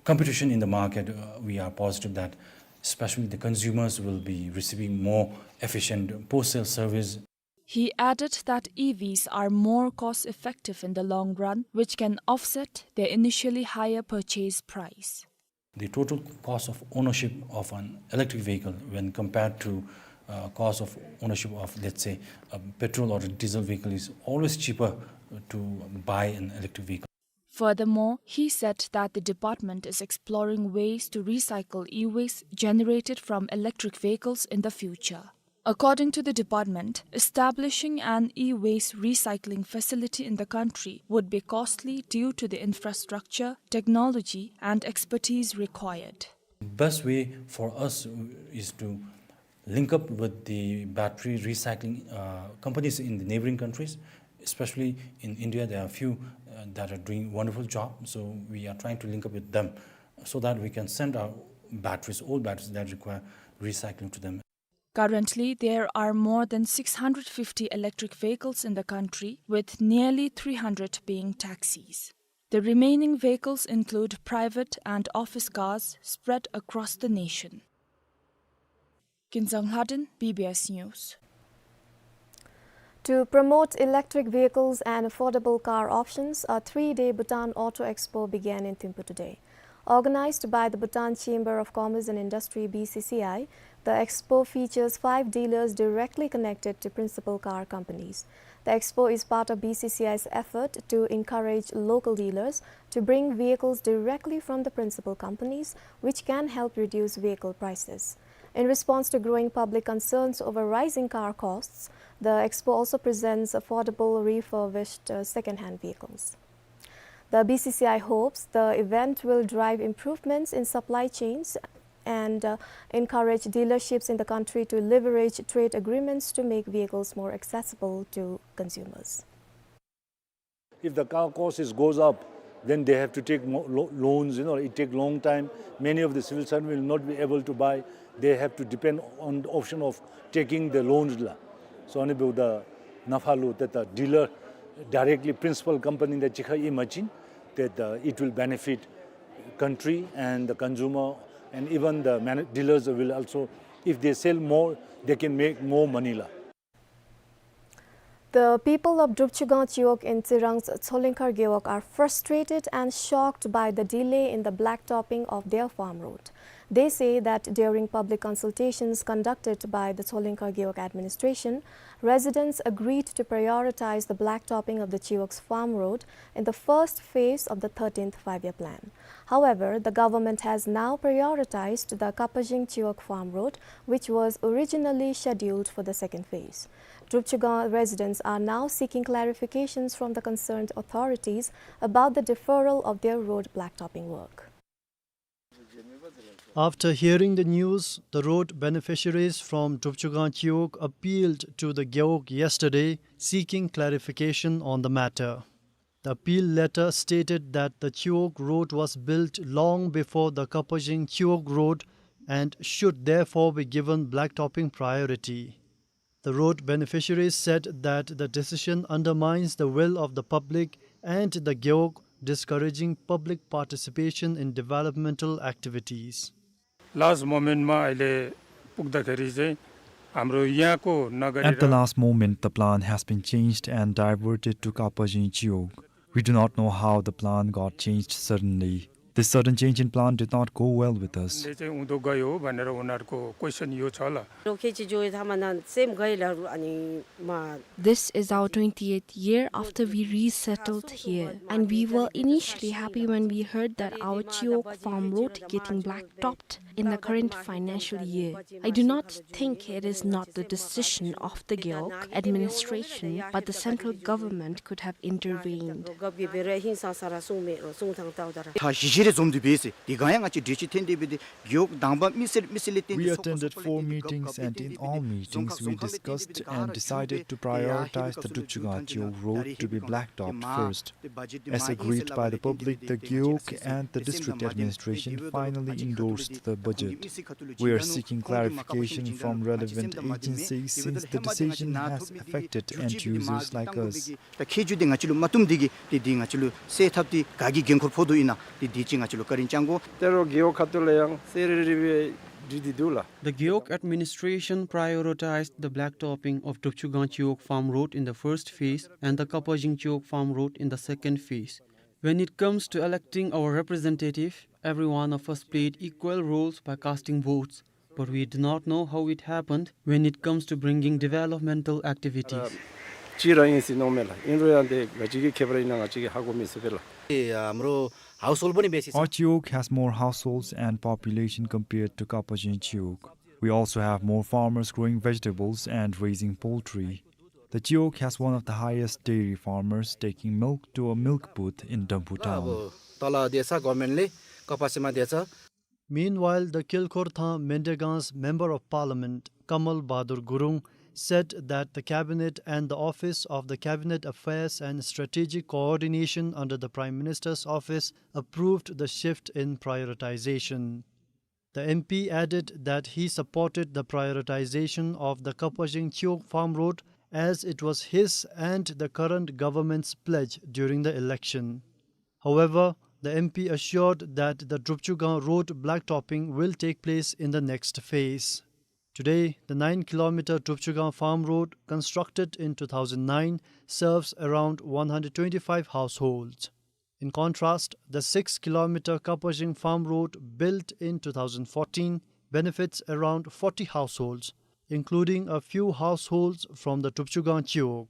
competition in the market, uh, we are positive that especially the consumers will be receiving more efficient post-sale service. He added that E Vs are more cost-effective in the long run, which can offset their initially higher purchase price. The total cost of ownership of an electric vehicle when compared to, uh, cost of ownership of, let's say, a petrol or a diesel vehicle is always cheaper to buy an electric vehicle. Furthermore, he said that the department is exploring ways to recycle e-waste generated from electric vehicles in the future. According to the department, establishing an e-waste recycling facility in the country would be costly due to the infrastructure, technology, and expertise required. Best way for us is to link up with the battery recycling, uh, companies in the neighboring countries. Especially in India, there are a few, uh, that are doing wonderful job. So we are trying to link up with them so that we can send our batteries, old batteries that require recycling, to them. Currently, there are more than six hundred fifty electric vehicles in the country, with nearly three hundred being taxis. The remaining vehicles include private and office cars spread across the nation. Kinzang Lhaden, B B S News. To promote electric vehicles and affordable car options, a three-day Bhutan Auto Expo began in Thimphu today. Organized by the Bhutan Chamber of Commerce and Industry, B C C I, the expo features five dealers directly connected to principal car companies. The expo is part of B C C I's effort to encourage local dealers to bring vehicles directly from the principal companies, which can help reduce vehicle prices. In response to growing public concerns over rising car costs, the expo also presents affordable refurbished, uh, second-hand vehicles. The B C C I hopes the event will drive improvements in supply chains and, uh, encourage dealerships in the country to leverage trade agreements to make vehicles more accessible to consumers. If the car cost is goes up, then they have to take mo-, lo-, loans, you know, it take long time. Many of the civil servant will not be able to buy. They have to depend on the option of taking the loans la. So, ཨ་ནི་འབདཝ་ད་ནང་ཕར་ལུ་ཏེ་ད་dealer directly principal company དང་གཅིག་ཁར་ཨིན་པ་ཅིན་ཏེ་ད་it will benefit country and the consumer and even the manu-, dealers will also, if they sell more, they can make more money la. The people of Drupchugang Chiwog in Tsirang's Tsolengkhar Gewog are frustrated and shocked by the delay in the blacktopping of their farm road. They say that during public consultations conducted by the Tsolengkhar Gewog administration, residents agreed to prioritize the blacktopping of the Chiwog's farm road in the first phase of the thirteenth Five-Year Plan. However, the government has now prioritized the Kapajing Chiwog farm road, which was originally scheduled for the second phase. Drupchugang residents are now seeking clarifications from the concerned authorities about the deferral of their road blacktopping work. After hearing the news, the road beneficiaries from Drupchugang Chiwog appealed to the Gewog yesterday, seeking clarification on the matter. The appeal letter stated that the Chiwog road was built long before the Kapajing Chiwog road and should therefore be given blacktopping priority. The road beneficiaries said that the decision undermines the will of the public and the Gewog, discouraging public participation in developmental activities. Last moment मा अहिले पुग्दाखेरि चाहिँ हाम्रो यहाँको नगरेर At the last moment, the plan has been changed and diverted to Kapajing Chiwog. We do not know how the plan got changed suddenly. This sudden change in plan did not go well with us. ले चाहिँ उँधो गयो भनेर उनीहरूको question यो छ ल। रोखे चाहिँ जो था मना सेम गइल अनि मा This is our twentieth year after we resettled here, and we were initially happy when we heard that our Chiwog farm road getting blacktopped in the current financial year. I do not think it is not the decision of the Gewog administration, but the central government could have intervened. ད་གཞི་གཞི་རེ་འཛོམས་ཏེ་འབད་ཟེར། དེ་སྒང་ཡང་ང་བཅས་གྲོས་གཞི་འཐེན་ཏེ་འབད་དེ་རྒེད་འོག་དང་པ་མི་སེར་མི་སེར་ལས་བརྟེན་ཏེ། We attended four meetings, and in all meetings we discussed and decided to prioritize the Drupchugang Chiwog road to be blacktopped first. As agreed by the public, the Gewog and the district administration finally endorsed the budget. We are seeking clarification from relevant agencies since the decision has affected end users like us. ད་ཁྱད་ཆོས་འདི་ང་བཅས་ལུ་མ་བཏུབ་འདི་གིས་ཏེ་འདི་ང་བཅས་ལུ་སེལ་ཐབས་འདི་ག་གིས་འགན་ཁུར་ཕོག་དོ་ཨིན་ན་ཏེ་འདི་ཅིག་ང་བཅས་ལུ་བཀའ་དྲིན་བསྐྱང་དགོ། ཏེ་རོགས་རྒེད་འོག་ཁ་ཐུག་ལས་ཡང་གསལ་རི་རི་སྦེ་བྲིས་ཏེ་འདུག་ལགས། The Gewog administration prioritized the blacktopping of Drupchugang Chiwog farm road in the first phase and the Kapajing Chiwog farm road in the second phase. When it comes to electing our representative, every one of us played equal roles by casting votes. But we do not know how it happened when it comes to bringing developmental activities. གཅིག་ར་ཨིན་ཟེར་མནོཝ་མས་ལགས། ཨིན་རུང་ཡང་ཏེ་ག་ཅི་གི་ཁྱད་པར་ཨིན་ན་ང་བཅས་ཀྱིས་ཧ་གོ་མི་ཚུགས་པས་ལགས། ཨེ་ཨ་མོ་རོ་ཧའུསི་ཧོལཌ་པོ་ནི་བེ་སི་སི། Our Chiwog has more households and population compared to Kapajing Chiwog. We also have more farmers growing vegetables and raising poultry. The Chiwog has one of the highest dairy farmers taking milk to a milk booth in Damphu town. अब तल दिएछ गभर्नमेन्टले कपासेमा दिएछ। Meanwhile, the Kilkhor Thang Mendegan's Member of Parliament, Kamal Bahadur Gurung, said that the Cabinet and the Office of the Cabinet Affairs and Strategic Coordination under the Prime Minister's Office approved the shift in prioritization. The M P added that he supported the prioritization of the Kapajing Chiwog Farm Road as it was his and the current government's pledge during the election. However, the M P assured that the Drupchugang Road blacktopping will take place in the next phase. Today, the nine kilometer Drupchugang Farm Road, constructed in two thousand nine, serves around one hundred twenty-five households. In contrast, the six kilometer Kapajing farm road, built in two thousand fourteen, benefits around forty households, including a few households from the Trubchugang Chiwog.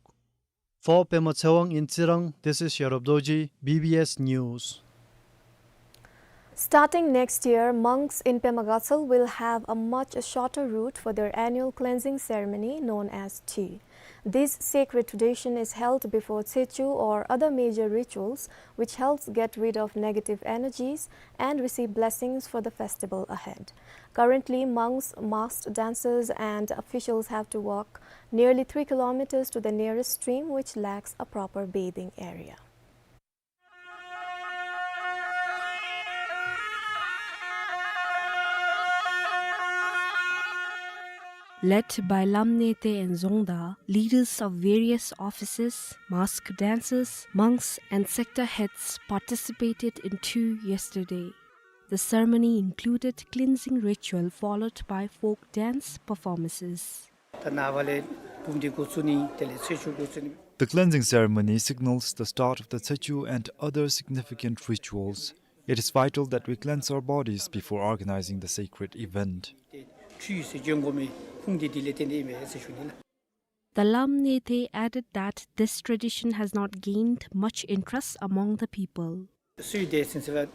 For Pema Tshewang in Tsirang, this is Sherab Dorji, B B S News. Starting next year, monks in Pema Gatshel will have a much shorter route for their annual cleansing ceremony known as Thi. This sacred tradition is held before Tsechu or other major rituals, which helps get rid of negative energies and receive blessings for the festival ahead. Currently, monks, masked dancers, and officials have to walk nearly three kilometers to the nearest stream, which lacks a proper bathing area. Led by Lamnete and Zongda, leaders of various offices, masked dancers, monks, and sector heads participated in Thi yesterday. The ceremony included cleansing ritual followed by folk dance performances. ད་ནངས་པ་ལས་འབུམ་སྡེ་འགོ་བཙུགས་ནི་དེ་ལས་ཚེས་བཅུ་འགོ་བཙུགས་ནི། The cleansing ceremony signals the start of the Tsechu and other significant rituals. It is vital that we cleanse our bodies before organizing the sacred event. ཁྲུས་ཟེར་བྱོན་དགོ་མི་ཁུངས་འདི་འདི་ལས་བརྟེན་ཏེ་ཨིན་མས་ཟེར་ཞུ་ནི་ལགས། The Lamnete added that this tradition has not gained much interest among the people. སུས་དེ་ཟེར་ཟེར་བ།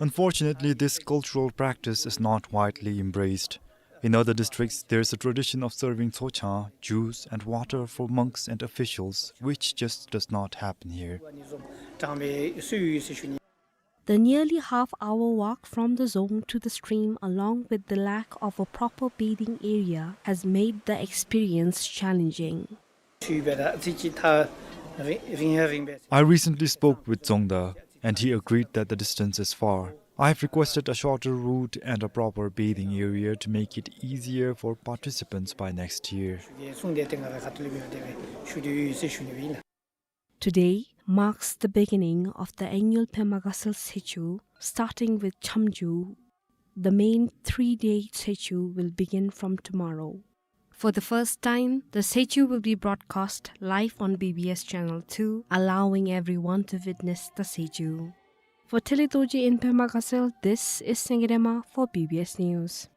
Unfortunately, this cultural practice is not widely embraced. In other districts, there is a tradition of serving tsocha, juice, and water for monks and officials, which just does not happen here. གྲངས་མེད་སུ་ཡོད་ཟེར་ཞུ་ནི། The nearly half-hour walk from the Zong to the stream, along with the lack of a proper bathing area, has made the experience challenging. ཁྲུས་འབད་ར་ཨ་ཙི་ཅིག་ཐག་རིང་རིང་ཡང་རིང་པས། I recently spoke with Zongda, and he agreed that the distance is far. I have requested a shorter route and a proper bathing area to make it easier for participants by next year. གསུངས་ཏེ་དེ་ང་ར་ཁ་ཐུག་ལས་མི་འོང་དེ་སྦེ་ཞུ་དོ་ཡོད་ཟེར་ཞུ་ནི་ཨིན་ལགས། Today marks the beginning of the annual Pema Gatshel Tsechu, starting with Chamju. The main three-day Tsechu will begin from tomorrow. For the first time, the Tsechu will be broadcast live on B B S Channel two, allowing everyone to witness the Tsechu. For Thili Dorji in Pema Gatshel, this is Sengirema for B B S News.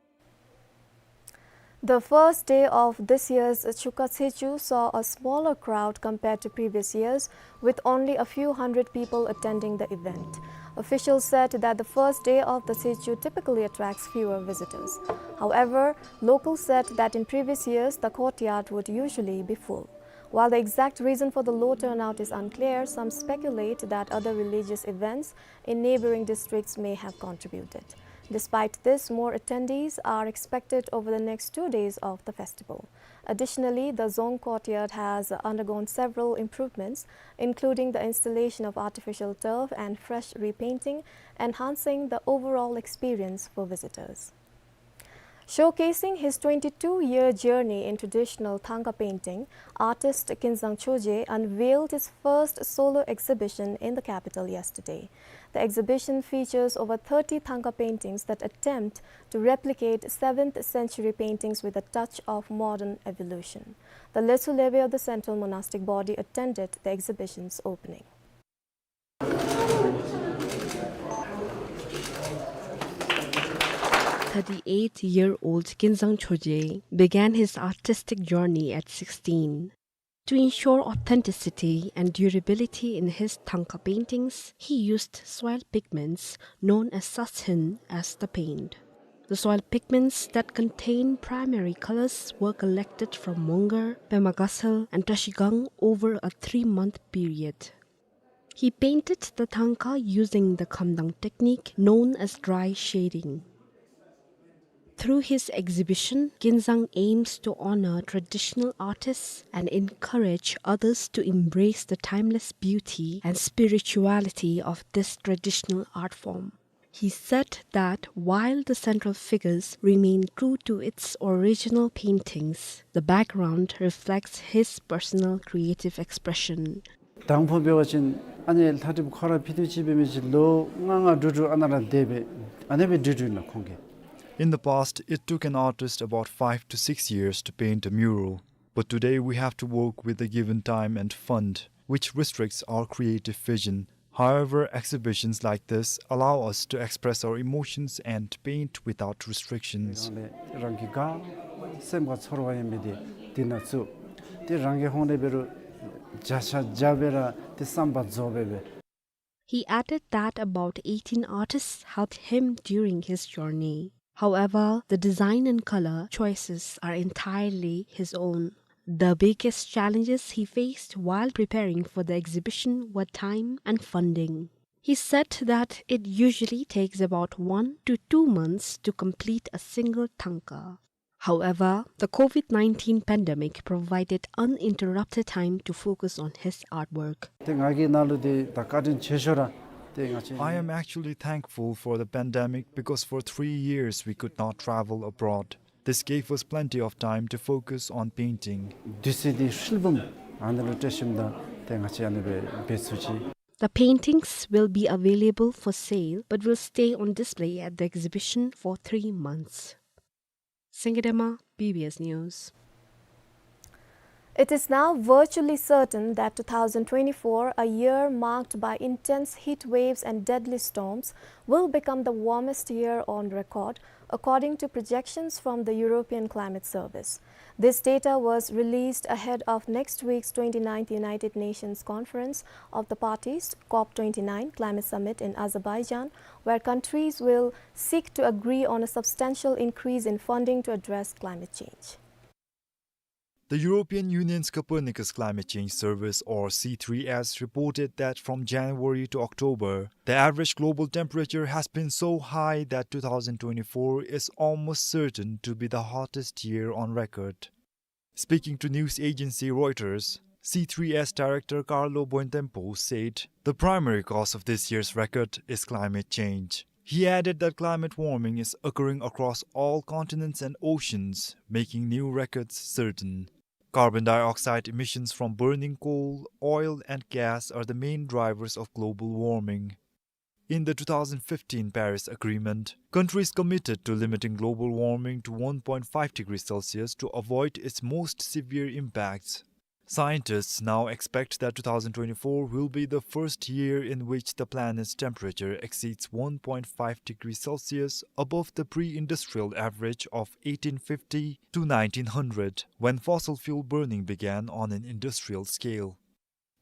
The first day of this year's Chukka Tsechu saw a smaller crowd compared to previous years, with only a few hundred people attending the event. Officials said that the first day of the Tsechu typically attracts fewer visitors. However, locals said that in previous years, the courtyard would usually be full. While the exact reason for the low turnout is unclear, some speculate that other religious events in neighboring districts may have contributed. Despite this, more attendees are expected over the next two days of the festival. Additionally, the Zong courtyard has undergone several improvements, including the installation of artificial turf and fresh repainting, enhancing the overall experience for visitors. Showcasing his twenty-two-year journey in traditional Thangka painting, artist Kinzang Choje unveiled his first solo exhibition in the capital yesterday. The exhibition features over thirty Thangka paintings that attempt to replicate seventh century paintings with a touch of modern evolution. The Lesu Lewe of the Central Monastic Body attended the exhibition's opening. Thirty-eight-year-old Kinzang Choje began his artistic journey at sixteen. To ensure authenticity and durability in his Thangka paintings, he used soil pigments known as satsen as the paint. The soil pigments that contain primary colors were collected from Mongar, Pema Gatshel, and Trashigang over a three-month period. He painted the Thangka using the Khamdang technique known as dry shading. Through his exhibition, Kinzang aims to honor traditional artists and encourage others to embrace the timeless beauty and spirituality of this traditional art form. He said that while the central figures remain true to its original paintings, the background reflects his personal creative expression. དང་ཕུ་འབད་བ་ཅིན་ཨ་ནི་ལྷ་གྲིབ་ཁོ་ར་ཕི་དུ་ཅིག་འབད་མི་ཅིག་ལོ་ལྔ་ལྔ་དྲུག་དྲུག་ཨ་ནཱ་ར་སྡོད་པས། ཨ་ནི་སྦེ་དྲུག་དྲུག་ནང་ཁོང་གིས། In the past, it took an artist about five to six years to paint a mural, but today we have to work with the given time and fund, which restricts our creative vision. However, exhibitions like this allow us to express our emotions and paint without restrictions. རང་གི་དགའ་སེམས་ཁར་ཚོར་བ་ཡོད་མི་འདི་འདི་ནང་བཙུགས། ཏེ་རང་གི་ཧོངས་ལས་འབད་རུང་བརྒྱ་ཆ་བརྒྱ་སྦེ་ར་ཏེ་བསམ་པ་རྫོགས་སྦེ་འབད། He added that about eighteen artists helped him during his journey. However, the design and color choices are entirely his own. The biggest challenges he faced while preparing for the exhibition were time and funding. He said that it usually takes about one to two months to complete a single thangka. However, the COVID nineteen pandemic provided uninterrupted time to focus on his artwork. ཏེ་ང་གི་ནང་ལུ་འདི་ད་བཀའ་དྲིན་ཆེ་ཤོས་ར་ཏེ་ང་བཅས། I am actually thankful for the pandemic because for three years we could not travel abroad. This gave us plenty of time to focus on painting. དུས་ཚོད་འདི་ཧྲིལ་བུམ་ཨ་ནི་ལུ་སྤྲོད་ཞིནམ་ད་ཏེ་ང་བཅས་ཨ་ནི་སྦེ་འབད་ཚུགས་ཅི། The paintings will be available for sale but will stay on display at the exhibition for three months. Singye Dema, B B S News. It is now virtually certain that two thousand twenty-four, a year marked by intense heat waves and deadly storms, will become the warmest year on record, according to projections from the European Climate Service. This data was released ahead of next week's twenty-ninth United Nations Conference of the Parties, COP twenty-nine Climate Summit in Azerbaijan, where countries will seek to agree on a substantial increase in funding to address climate change. The European Union's Copernicus Climate Change Service, or C three S, reported that from January to October, the average global temperature has been so high that two thousand twenty-four is almost certain to be the hottest year on record. Speaking to news agency Reuters, C three S director Carlo Buontempo said the primary cause of this year's record is climate change. He added that climate warming is occurring across all continents and oceans, making new records certain. Carbon dioxide emissions from burning coal, oil, and gas are the main drivers of global warming. In the two thousand fifteen Paris Agreement, countries committed to limiting global warming to one point five degrees Celsius to avoid its most severe impacts. Scientists now expect that two thousand twenty-four will be the first year in which the planet's temperature exceeds one point five degrees Celsius above the pre-industrial average of eighteen fifty to nineteen hundred, when fossil fuel burning began on an industrial scale.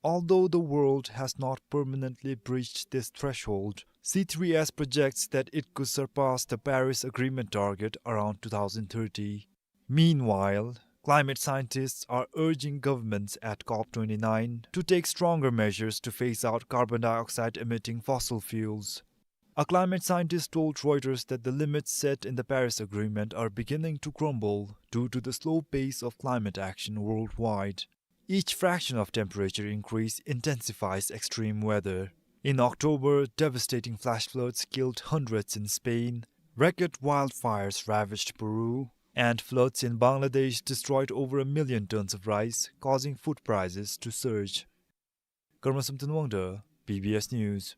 Although the world has not permanently breached this threshold, C three S projects that it could surpass the Paris Agreement target around two thousand thirty. Meanwhile, climate scientists are urging governments at COP twenty-nine to take stronger measures to phase out carbon dioxide emitting fossil fuels. A climate scientist told Reuters that the limits set in the Paris Agreement are beginning to crumble due to the slow pace of climate action worldwide. Each fraction of temperature increase intensifies extreme weather. In October, devastating flash floods killed hundreds in Spain, record wildfires ravaged Peru, and floods in Bangladesh destroyed over a million tons of rice, causing food prices to surge. Karma Samten Wangda, B B S News.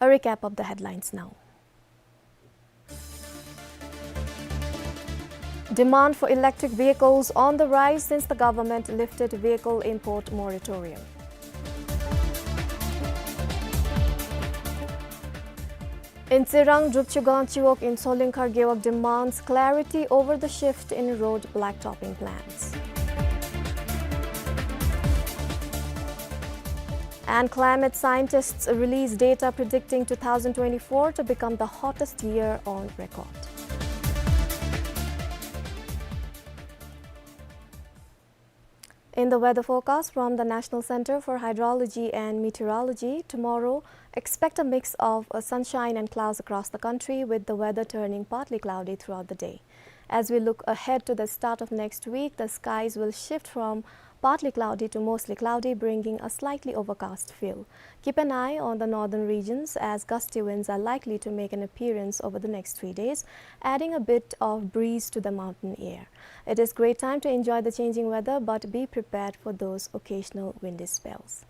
A recap of the headlines now. Demand for electric vehicles on the rise since the government lifted vehicle import moratorium. In Tsirang, Drupchugang Chiwog in Tsolingkhar Gewog demands clarity over the shift in road blacktopping plans. And climate scientists release data predicting two thousand twenty-four to become the hottest year on record. In the weather forecast from the National Center for Hydrology and Meteorology, tomorrow expect a mix of, uh, sunshine and clouds across the country, with the weather turning partly cloudy throughout the day. As we look ahead to the start of next week, the skies will shift from partly cloudy to mostly cloudy, bringing a slightly overcast feel. Keep an eye on the northern regions, as gusty winds are likely to make an appearance over the next three days, adding a bit of breeze to the mountain air. It is great time to enjoy the changing weather, but be prepared for those occasional windy spells.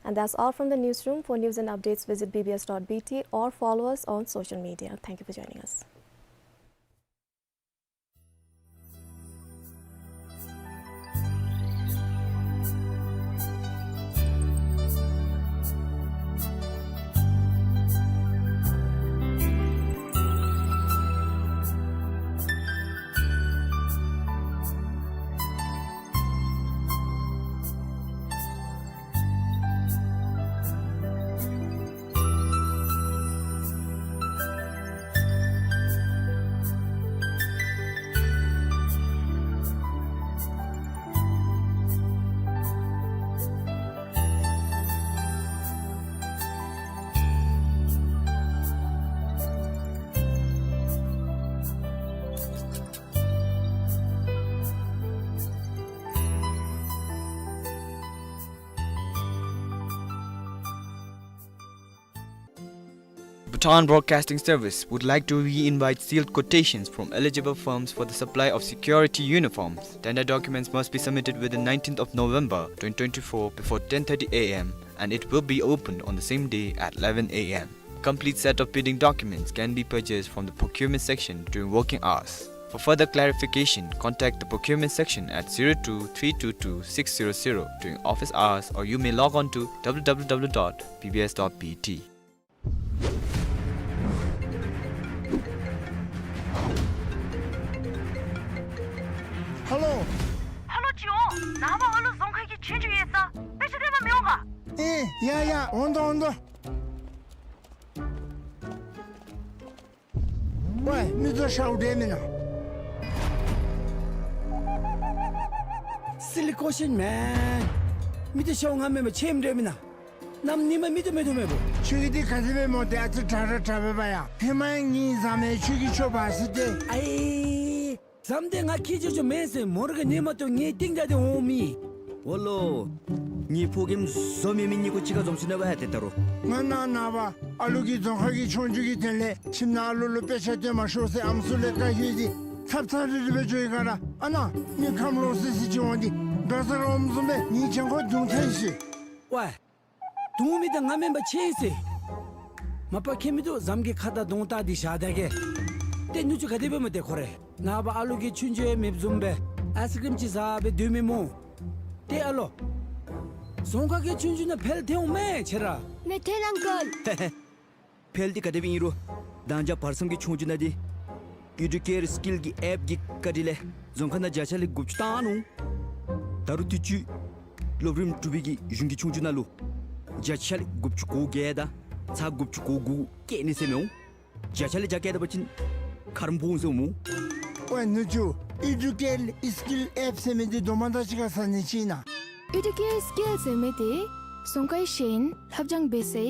And that's all from the newsroom. For news and updates, visit B B S dot B T or follow us on social media. Thank you for joining us. Bhutan Broadcasting Service would like to re-invite sealed quotations from eligible firms for the supply of security uniforms. Tender documents must be submitted within nineteenth of November twenty twenty-four before ten thirty A M, and it will be opened on the same day at eleven A M. Complete set of bidding documents can be purchased from the procurement section during working hours. For further clarification, contact the procurement section at zero two three two two six zero zero during office hours, or you may log on to W W W dot B B S dot B T. ཧེ་ལོ། ཧེ་ལོ་ཅིག་འོང་། ནངས་པ་ཨ་ལུ་རྫོང་ཁ་གི་ཆོས་རྒྱུགས་ཡོད་ས། དཔེ་ཆ་སྟོན་པར་མི་འོང་ག། ཨེ་ཡ་ཡ། འོང་དོ་འོང་དོ། ཝའི་མི་ཚུ་ཤོག་དྲན་མེན་ན། སི་ལི་ཀོ་ཤིན་མེན། མི་ཚུ་ཤོག་ང་མེན་པར་ཆེམ་དྲན་མེན་ན། གནམ་ཉིནམ་མི་ཚུ་མེད་དོ་མེད་པོ། ཁྱོད་ཀྱི་འདི་ག་དེ་སྦེ་སྨོ། ཏེ་ཨ་ཙི་དྲག་ར་དྲག་པས་པ་ཡ། ཧེ་མ་ཡང་ངེའི་བཟའ་མི་ཁྱོད་ཀྱིས་འཕྱོག་འབག་ཟེར་ཏེ། ཨའི། བཟའ་མི་འདི་ང་ཁྱེད་ཅོ་ཅོ་མེན་ཟེར། མོ་ར་གིས་ཉན་མ་བཏུབ་ངེའི་སྟེང་བརྒྱབ་སྟེ་འོང་མི། འོ་ལོ། ངེའི་ཕོ་རྒནམ་བཟོ་མེད་མི་གཉིས་ཀོ་གཅིག་ཁར་འཛོམས་སོ་ནུག་པ་ཡ། ཏེ་ད་རུང་། ང་ནངས་པ་ཨ་ལུ་གི་རྫོང་ཁ་གི་ཆོས་རྒྱུགས་ཀྱི་དོན་ལས་ཁྱིམ་ནང་ཨ་ལུ་ལུ་དཔེ་ཆ་སྟོན་མ་ཤོག་ཟེར་ཨམ་སྲུ་ལས་བཀའ་བཀྱོན་ཏེ་ཚབ་ཚབ་རིལ་རི་སྦེ་འགྱོ་ཡི་ག་ར། ཨ་ནཱ་མི་ཁམས་ལོག་སི་སི་ཅིག་འོང་སྟེ་དགའ་ས་རོམ་བཟུམ་སྦེ་ངེའི་གྱང་ཁར་རྡུང་ཐལ་ཤི། ཝའི། རྡུང་མི་འདི་ང་མེན་པར་ཆེ་ཟེར། མ་པ་ཁྱད་མི་འདུག། བཟའ་མི་གི་ཁ་དར་གདོང་བལྟ་སྟེ་བཞག་ད་གེ། ཏེ་ནུ་གཅུང་ག་དེ་སྦེ་སྨོ་ཏེ་ཁོ་རེ། ནངས་པ་ཨ་ལུ་གི་ཆོས་རྒྱུགས་ཡང་མེདཔ་བཟུམ་སྦེ་ཨའི་སི་ཀྲིམ་ཅིག་བཟའ་སྦེ་སྡོད་མི་སྨོ། ཏེ་ཨ་ལོ། རྫོང་ཁ་གི་ཆོས་རྒྱུགས་ནང་འཕེལ་ཐལ་འོང་མས་ཁྱེད་ར། མི་ཐལ་ཨང་ཀལ། འཕེལ་འདི་ག་དེ་སྦེ་ཨིན་རུང་། ད་ཅི་བར་མཚམས་ཀྱི་ཆོས་རྒྱུགས་ནང་འདི་ཨི་ཌུ་ཀེར་སི་ཀིལ་གྱི་ཨེཔ་གི་བཀའ་དྲིན་ལས་རྫོང་ཁ་ནང་བརྒྱ་ཆ་ལས་དགུ་བཅུ་བཏང་ནུག། ད་རུང་དུས་ཅི་སློབ་རིམ་དྲུག་པའི་གི་གཞུང་གི་ཆོས་རྒྱུགས་ནང་ལུ་བརྒྱ་ཆ་ལས་དགུ་བཅུ་གོ་བརྒྱད་དང་ཚག་དགུ་བཅུ་གོ་དགུ་བཀལ་ནི་ཟེར་མི་འོང་། བརྒྱ་ཆ་ལས་བརྒྱ་བཀལ་ད་པ་ཅིན་ཁ་རོག་འབོ་འོང་ཟེར་འོང་སྨོ། ཝའི་ནུ་གཅུང་། ཨི་ཌུ་ཀེར་སི་ཀིལ་ཨེཔ་ཟེར་མི་འདི་དོ་མ་ད་ཅི་ག་ཟ་ནི་ཅིག་ཨིན་ན། ཨི་ཌུ་ཀེར་སི་ཀིལ་ཟེར་མི་འདི་རྫོང་ཁའི་ཤེས་ཡོན་ལྷབ་སྦྱང་འབད་སའི་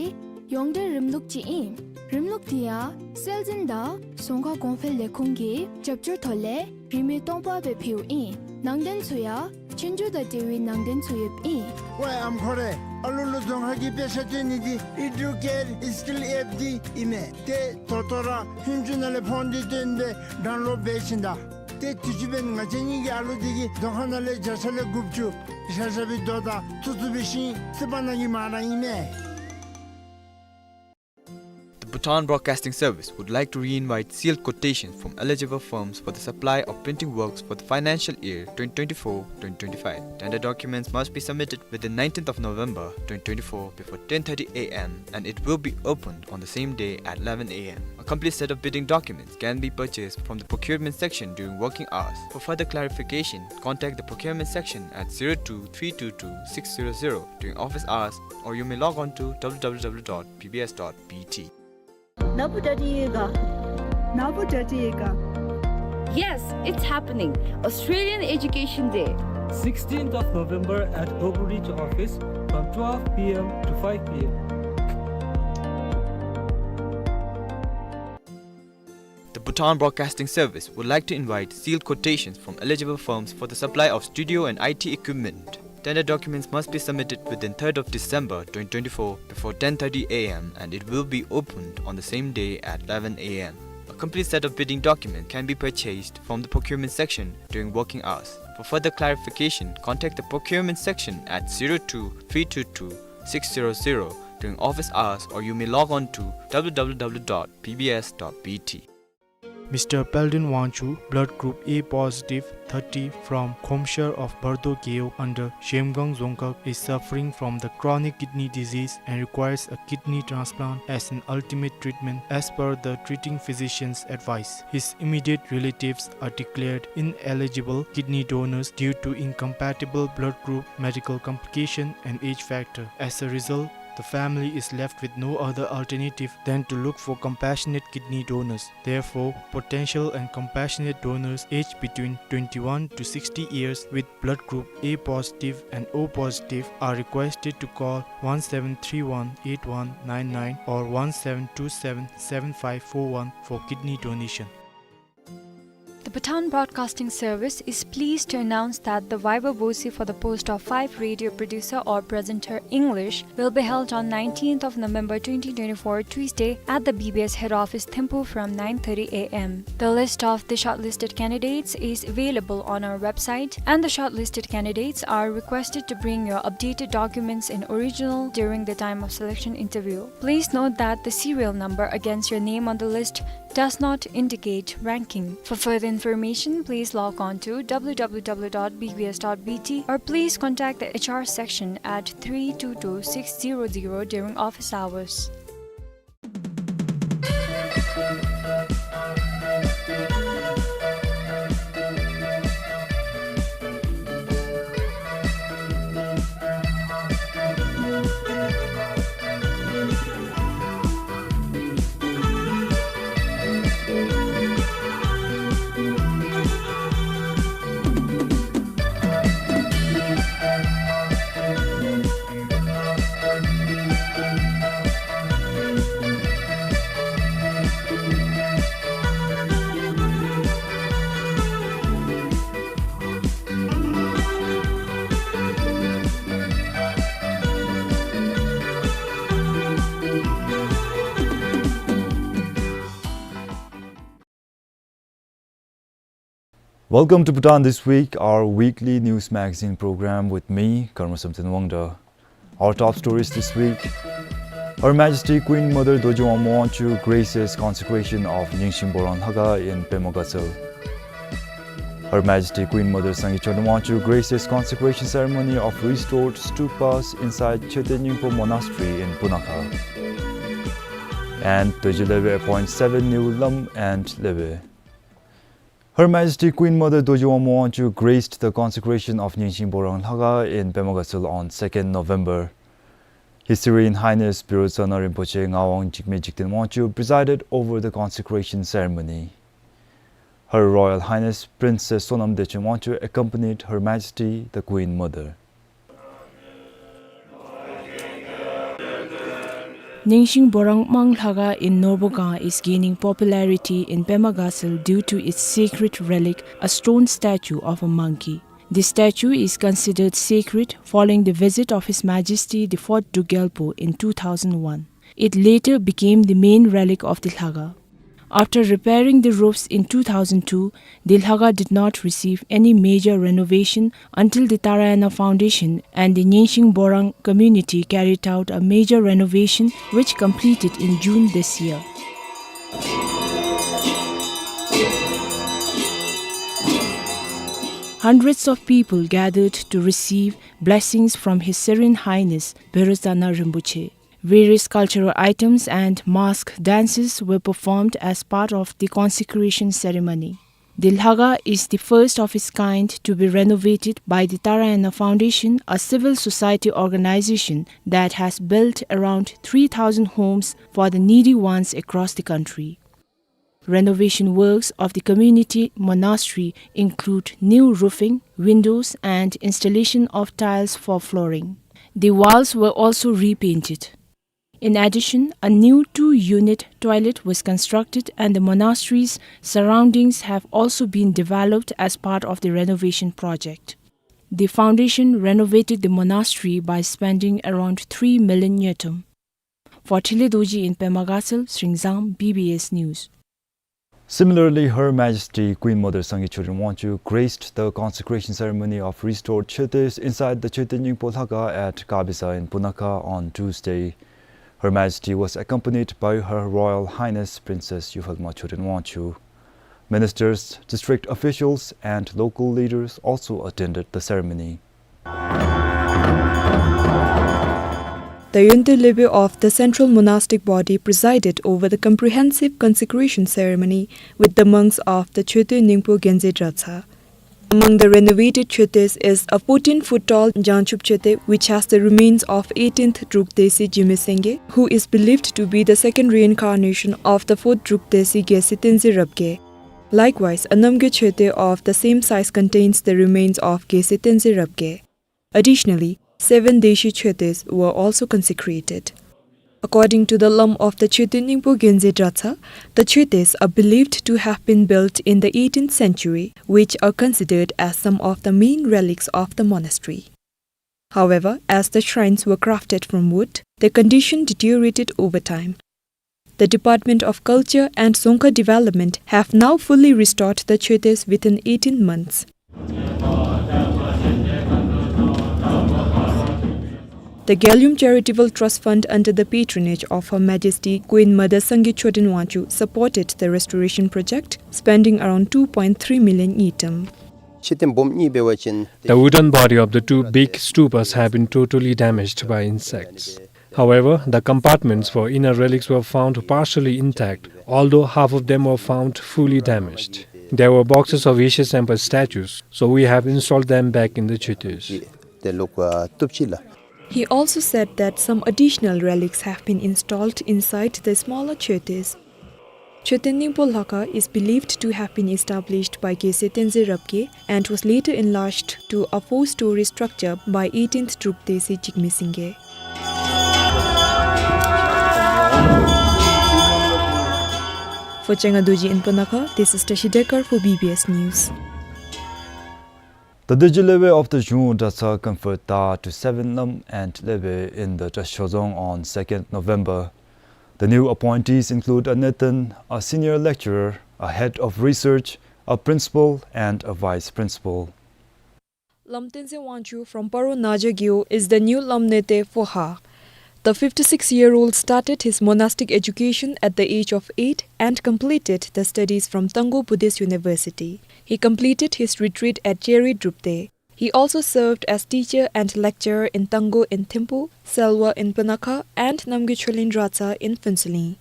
ཡོངས་འབྲེལ་རིམ་ལུགས་ཅིག་ཨིན། རིམ་ལུགས་འདི་ཡང་སྲོལ་འཛིན་དང་རྫོང་ཁ་གོང་འཕེལ་ལས་ཁུངས་ཀྱི་རྒྱབ་སྐྱོར་ཐོག་ལས་རིན་མེད་སྟོང་པ་སྦེ་ཕུལཝ་ཨིན། ནང་དོན་ཚུ་ཡང་ཆོས་རྒྱུགས་དང་འབྲེལ་བའི་ནང་དོན་ཚུ་ཡོདཔ་ཨིན། ཝའི་ཨམ་ཁོ་རེ། ཨ་ལུ་ལུ་རྫོང་ཁ་གི་དཔེ་ཆ་སྟོན་ནི་འདི་ཨི་ཌུ་ཀེར་སི་ཀིལ་ཨེཔ་འདི་ཨིན་མས། ཏེ་ད་ལྟོ་ར་ཧུན་ཅུ་ནང་ལས་ཕོན་འདི་བཏོན་སྦེ་ཌའུན་ལོཌ་འབད་བྱིན་ད། ཏེ་དུས་ཅི་འབདན་ང་བཅས་གཉིས་ཀྱི་ཨ་ལུ་འདི་གིས་རྫོང་ཁ་ནང་ལས་བརྒྱ་ཆ་ལས་དགུ་བཅུ་བཞག་བཞག་པའི་རྡོ་དང་བཙུགས་བཙུགས་པའི་ཤིང་སི་པ་ནང་གི་མ་ར་ཨིན་མས། The Bhutan Broadcasting Service would like to re-invite sealed quotations from eligible firms for the supply of printing works for the financial year twenty twenty-four twenty twenty-five. Tender documents must be submitted within nineteenth of November twenty twenty-four before ten thirty A M, and it will be opened on the same day at eleven A M. A complete set of bidding documents can be purchased from the procurement section during working hours. For further clarification, contact the procurement section at zero two three two two six zero zero during office hours, or you may log on to W W W dot B B S dot B T. ནཱ་བུ་ཌ་ཌི་ཡོད་ག། ནཱ་བུ་ཌ་ཌི་ཡོད་ག། Yes, it's happening. Australian Education Day. Sixteenth of November at Global Reach office from twelve P M to five P M. The Bhutan Broadcasting Service would like to invite sealed quotations from eligible firms for the supply of studio and I T equipment. Tender documents must be submitted within third of December twenty twenty-four before ten thirty A M, and it will be opened on the same day at eleven A M. A complete set of bidding documents can be purchased from the procurement section during working hours. For further clarification, contact the procurement section at zero two three two two six zero zero during office hours, or you may log on to W W W dot B B S dot B T. Mister Peldon Wangchuk, blood group A positive, thirty, from Khomshar of Bardo Gewog under Zhemgang Dzongkhag, is suffering from the chronic kidney disease and requires a kidney transplant as an ultimate treatment as per the treating physician's advice. His immediate relatives are declared ineligible kidney donors due to incompatible blood group, medical complication and age factor. As a result, the family is left with no other alternative than to look for compassionate kidney donors. Therefore, potential and compassionate donors aged between twenty-one to sixty years with blood group A positive and O positive are requested to call one seven three one eight one nine nine or one seven two seven seven five four one for kidney donation. Bhutan Broadcasting Service is pleased to announce that the viva voce for the post of five radio producer or presenter English will be held on nineteenth of November twenty twenty-four, Tuesday, at the B B S head office, Thimphu, from nine thirty A M. The list of the shortlisted candidates is available on our website, and the shortlisted candidates are requested to bring your updated documents in original during the time of selection interview. Please note that the serial number against your name on the list does not indicate ranking. For further information, please log on to W W W dot B B S dot B T or please contact the H R section at three two two six zero zero during office hours. Welcome to Bhutan This Week, our weekly news magazine program with me, Karma Samten Wangda. Our top stories this week: Her Majesty Queen Mother Dorji Wangmo Wangchuck graces consecration of Nyingsing Borang Lhakhang in Pema Gatshel. Her Majesty Queen Mother Sangay Choden Wangchuck graces consecration ceremony of restored stupas inside Choeten Nyingpo Monastery in Punakha. And Dorji Lhagye appoints seven new lam and lhagye. Her Majesty Queen Mother Dorji Wangmo Wangchuck graced the consecration of Nyingsing Borang Lhakhang in Pema Gatshel on second November. His Serene Highness Birodzana Rinpoche Ngawang Jigme Jigten Wangchuck presided over the consecration ceremony. Her Royal Highness Princess Sonam Dechen Wangchuck accompanied Her Majesty the Queen Mother. Nyingsing Borang Mang Lhakhang in Norbogang is gaining popularity in Pema Gatshel due to its sacred relic, a stone statue of a monkey. The statue is considered sacred following the visit of His Majesty the Fourth Druk Gyalpo in two thousand one. It later became the main relic of the Lhakhang. After repairing the roofs in two thousand two, the Lhakhang did not receive any major renovation until the Tarayana Foundation and the Nyingsing Borang community carried out a major renovation, which completed in June this year. Hundreds of people gathered to receive blessings from His Serene Highness Birodzana Rinpoche. Various cultural items and mask dances were performed as part of the consecration ceremony. The Lhakhang is the first of its kind to be renovated by the Tarayana Foundation, a civil society organization that has built around three thousand homes for the needy ones across the country. Renovation works of the community monastery include new roofing, windows, and installation of tiles for flooring. The walls were also repainted. In addition, a new two-unit toilet was constructed, and the monastery's surroundings have also been developed as part of the renovation project. The foundation renovated the monastery by spending around three million ngultrum. For Thinley Dorji in Pema Gatshel, Sringzang, B B S News. Similarly, Her Majesty Queen Mother Sangay Choden Wangchuck graced the consecration ceremony of restored chötes inside the Choeten Nyingpo Lhakhang at Kabisa in Punakha on Tuesday. Her Majesty was accompanied by Her Royal Highness Princess Yuphalma Choden Wangchuck. Ministers, district officials, and local leaders also attended the ceremony. Tayonte Lhagye of the Central Monastic Body presided over the comprehensive consecration ceremony with the monks of the Choeten Nyingpo Gyaltse Dratshang. Among the renovated chötes is a fourteen foot tall Jangchup Choeten, which has the remains of eighteenth Druk Desi Jigme Sangay, who is believed to be the second reincarnation of the fourth Druk Desi Gyalse Tenzin Rabgye. Likewise, a Namgay Choeten of the same size contains the remains of Gyalse Tenzin Rabgye. Additionally, seven Deshi Choetens were also consecrated. According to the Lam of the Choeten Ningpo Gyonzin Dratsa, the choetes are believed to have been built in the eighteenth century, which are considered as some of the main relics of the monastery. However, as the shrines were crafted from wood, their condition deteriorated over time. The Department of Culture and Dzongkha Development have now fully restored the choetes within eighteen months. The Gyalum Charitable Trust Fund, under the patronage of Her Majesty Queen Mother Sangay Choden Wangchuck, supported the restoration project, spending around two point three million ngultrum. ཕྱི་རྟེན་སྦོམ་གཉིས་འབད་བ་ཅིན། The wooden body of the two big stupas have been totally damaged by insects. However, the compartments for inner relics were found partially intact, although half of them were found fully damaged. There were boxes of Yeshe Sempa statues, so we have installed them back in the choetes. དེ་ལོག་ཨ་བཏུབ་ཅི་ལགས། He also said that some additional relics have been installed inside the smaller choetes. Choeten Ningpo Lhakha is believed to have been established by Gyalse Tenzin Rabgye and was later enlarged to a four-story structure by eighteenth Drupte Tse Jigme Singye. For Changa Dorji in Punakha, this is Tashi Dekar for B B S News. The Dorji Lheve of the Zhung Dratsa conferred da to seven Lam and Lheve in the Trashozong on second November. The new appointees include a Nathan, a senior lecturer, a head of research, a principal, and a vice principal. Lam Tenzin Wangchuck from Paro Naja Gyo is the new Lam Nete for Ha. The fifty-six-year-old started his monastic education at the age of eight and completed the studies from Tangkhul Buddhist University. He completed his retreat at Cheri Drupte. He also served as teacher and lecturer in Tangkhul in Thimphu, Selwa in Punakha, and Namgay Choling Dratsa in Phuentsholing.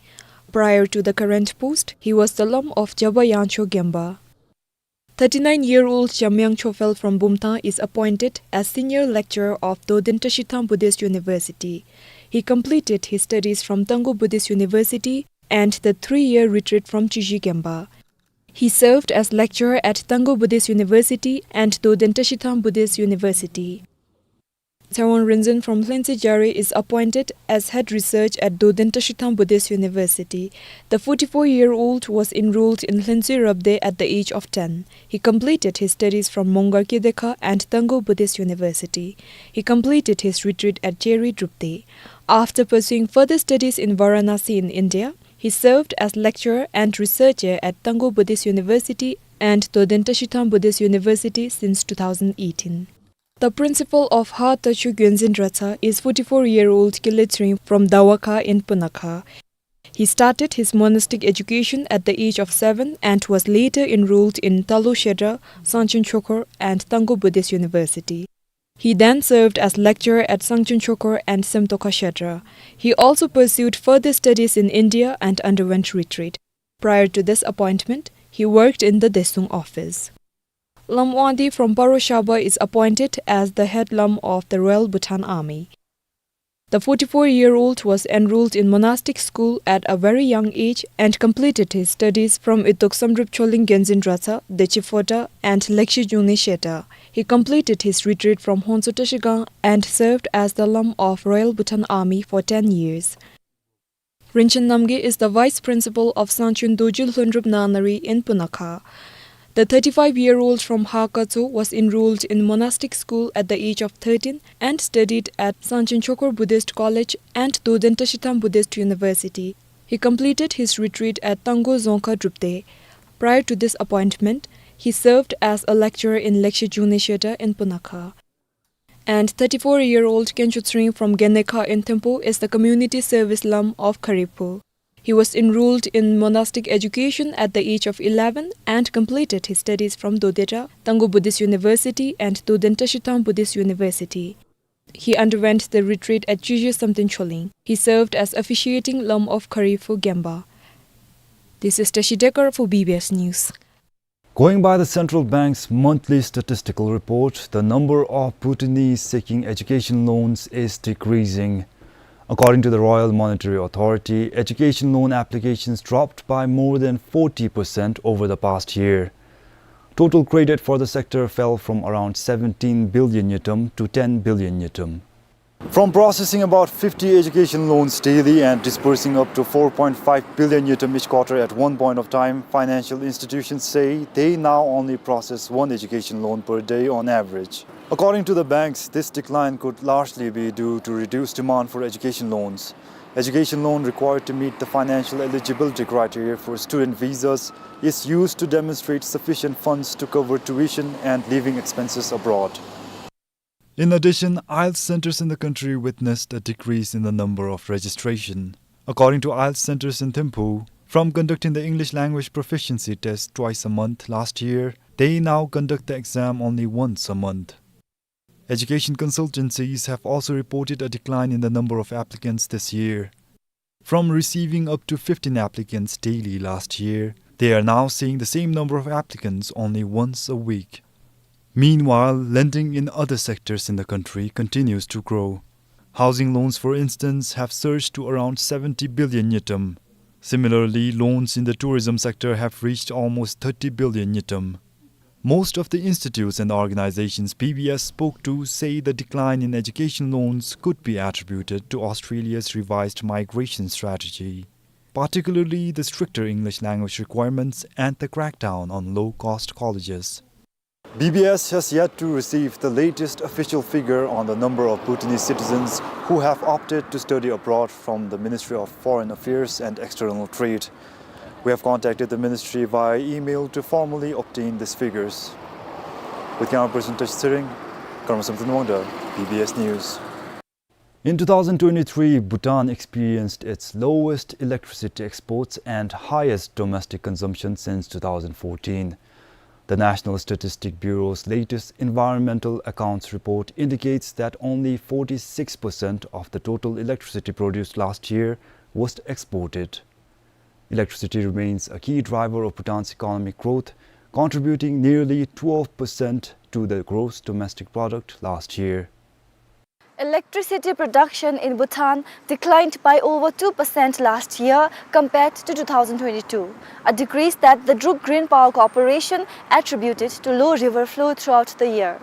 Prior to the current post, he was the Lam of Jaba Yangcho Gemba. Thirty-nine-year-old Jamyang Chophel from Bumthang is appointed as senior lecturer of Doden Tashithang Buddhist University. He completed his studies from Tangkhul Buddhist University and the three-year retreat from Chizhi Gemba. He served as lecturer at Tangkhul Buddhist University and Doden Tashithang Buddhist University. Tserwang Rinzin from Lhentse Jare is appointed as head research at Doden Tashithang Buddhist University. The forty-four-year-old was enrolled in Lhentse Rabde at the age of ten. He completed his studies from Mongar Kyedekha and Tangkhul Buddhist University. He completed his retreat at Cheri Drupte. After pursuing further studies in Varanasi in India, he served as lecturer and researcher at Tangkhul Buddhist University and Doden Tashithang Buddhist University since two thousand eighteen. The principal of Ha Tachu Gyonzin Dratsa is forty-four-year-old Kile Tsering from Dawakha in Punakha. He started his monastic education at the age of seven and was later enrolled in Talo Shedra, Sangchen Chokhor, and Tangkhul Buddhist University. He then served as lecturer at Sangchen Chokhor and Semtokha Shedra. He also pursued further studies in India and underwent retreat. Prior to this appointment, he worked in the Deshung office. Lam Wangdi from Paro Shaba is appointed as the head Lam of the Royal Bhutan Army. The forty-four-year-old was enrolled in monastic school at a very young age and completed his studies from Itok Samdrup Choling Gyonzin Dratsa, Dechi Phota, and Lekshi Jungni Sheta. He completed his retreat from Honso Tashigang and served as the Lam of Royal Bhutan Army for ten years. Rinchen Namgay is the vice principal of Sangchun Dorji Lhundrup Nanari in Punakha. The thirty-five-year-old from Hakatso was enrolled in monastic school at the age of thirteen and studied at Sangchen Chokhor Buddhist College and Doden Tashithang Buddhist University. He completed his retreat at Tangkhul Dzongkha Drupte. Prior to this appointment, he served as a lecturer in Lekshi Jungni Sheta in Punakha. And thirty-four-year-old Khencho Tsering from Genekha in Thimphu is the community service Lam of Kharipur. He was enrolled in monastic education at the age of eleven and completed his studies from Dodera, Tangkhul Buddhist University and Doden Tashithang Buddhist University. He underwent the retreat at Chizhi Samten Choling. He served as officiating Lam of Kharipur Gemba. This is Tashi Dekar for B B S News. Going by the central bank's monthly statistical report, the number of Bhutanese seeking education loans is decreasing. According to the Royal Monetary Authority, education loan applications dropped by more than forty percent over the past year. Total credit for the sector fell from around seventeen billion ngultrum to ten billion ngultrum. From processing about fifty education loans daily and disbursing up to four point five billion ngultrum each quarter at one point of time, financial institutions say they now only process one education loan per day on average. According to the banks, this decline could largely be due to reduced demand for education loans. Education loan required to meet the financial eligibility criteria for student visas is used to demonstrate sufficient funds to cover tuition and living expenses abroad. In addition, IELTS centers in the country witnessed a decrease in the number of registration. According to IELTS centers in Thimphu, from conducting the English language proficiency test twice a month last year, they now conduct the exam only once a month. Education consultancies have also reported a decline in the number of applicants this year. From receiving up to fifteen applicants daily last year, they are now seeing the same number of applicants only once a week. Meanwhile, lending in other sectors in the country continues to grow. Housing loans, for instance, have surged to around seventy billion ngultrum. Similarly, loans in the tourism sector have reached almost thirty billion ngultrum. Most of the institutes and organizations B B S spoke to say the decline in education loans could be attributed to Australia's revised migration strategy, particularly the stricter English language requirements and the crackdown on low-cost colleges. B B S has yet to receive the latest official figure on the number of Bhutanese citizens who have opted to study abroad from the Ministry of Foreign Affairs and External Trade. We have contacted the ministry via email to formally obtain these figures. With camera person Tashi Tshering, Karma Samten Wangda, B B S News. In two thousand twenty-three, Bhutan experienced its lowest electricity exports and highest domestic consumption since two thousand fourteen. The National Statistic Bureau's latest environmental accounts report indicates that only forty-six percent of the total electricity produced last year was exported. Electricity remains a key driver of Bhutan's economic growth, contributing nearly twelve percent to the gross domestic product last year. Electricity production in Bhutan declined by over two percent last year compared to two thousand twenty-two, a decrease that the Druk Green Power Corporation attributed to low river flow throughout the year.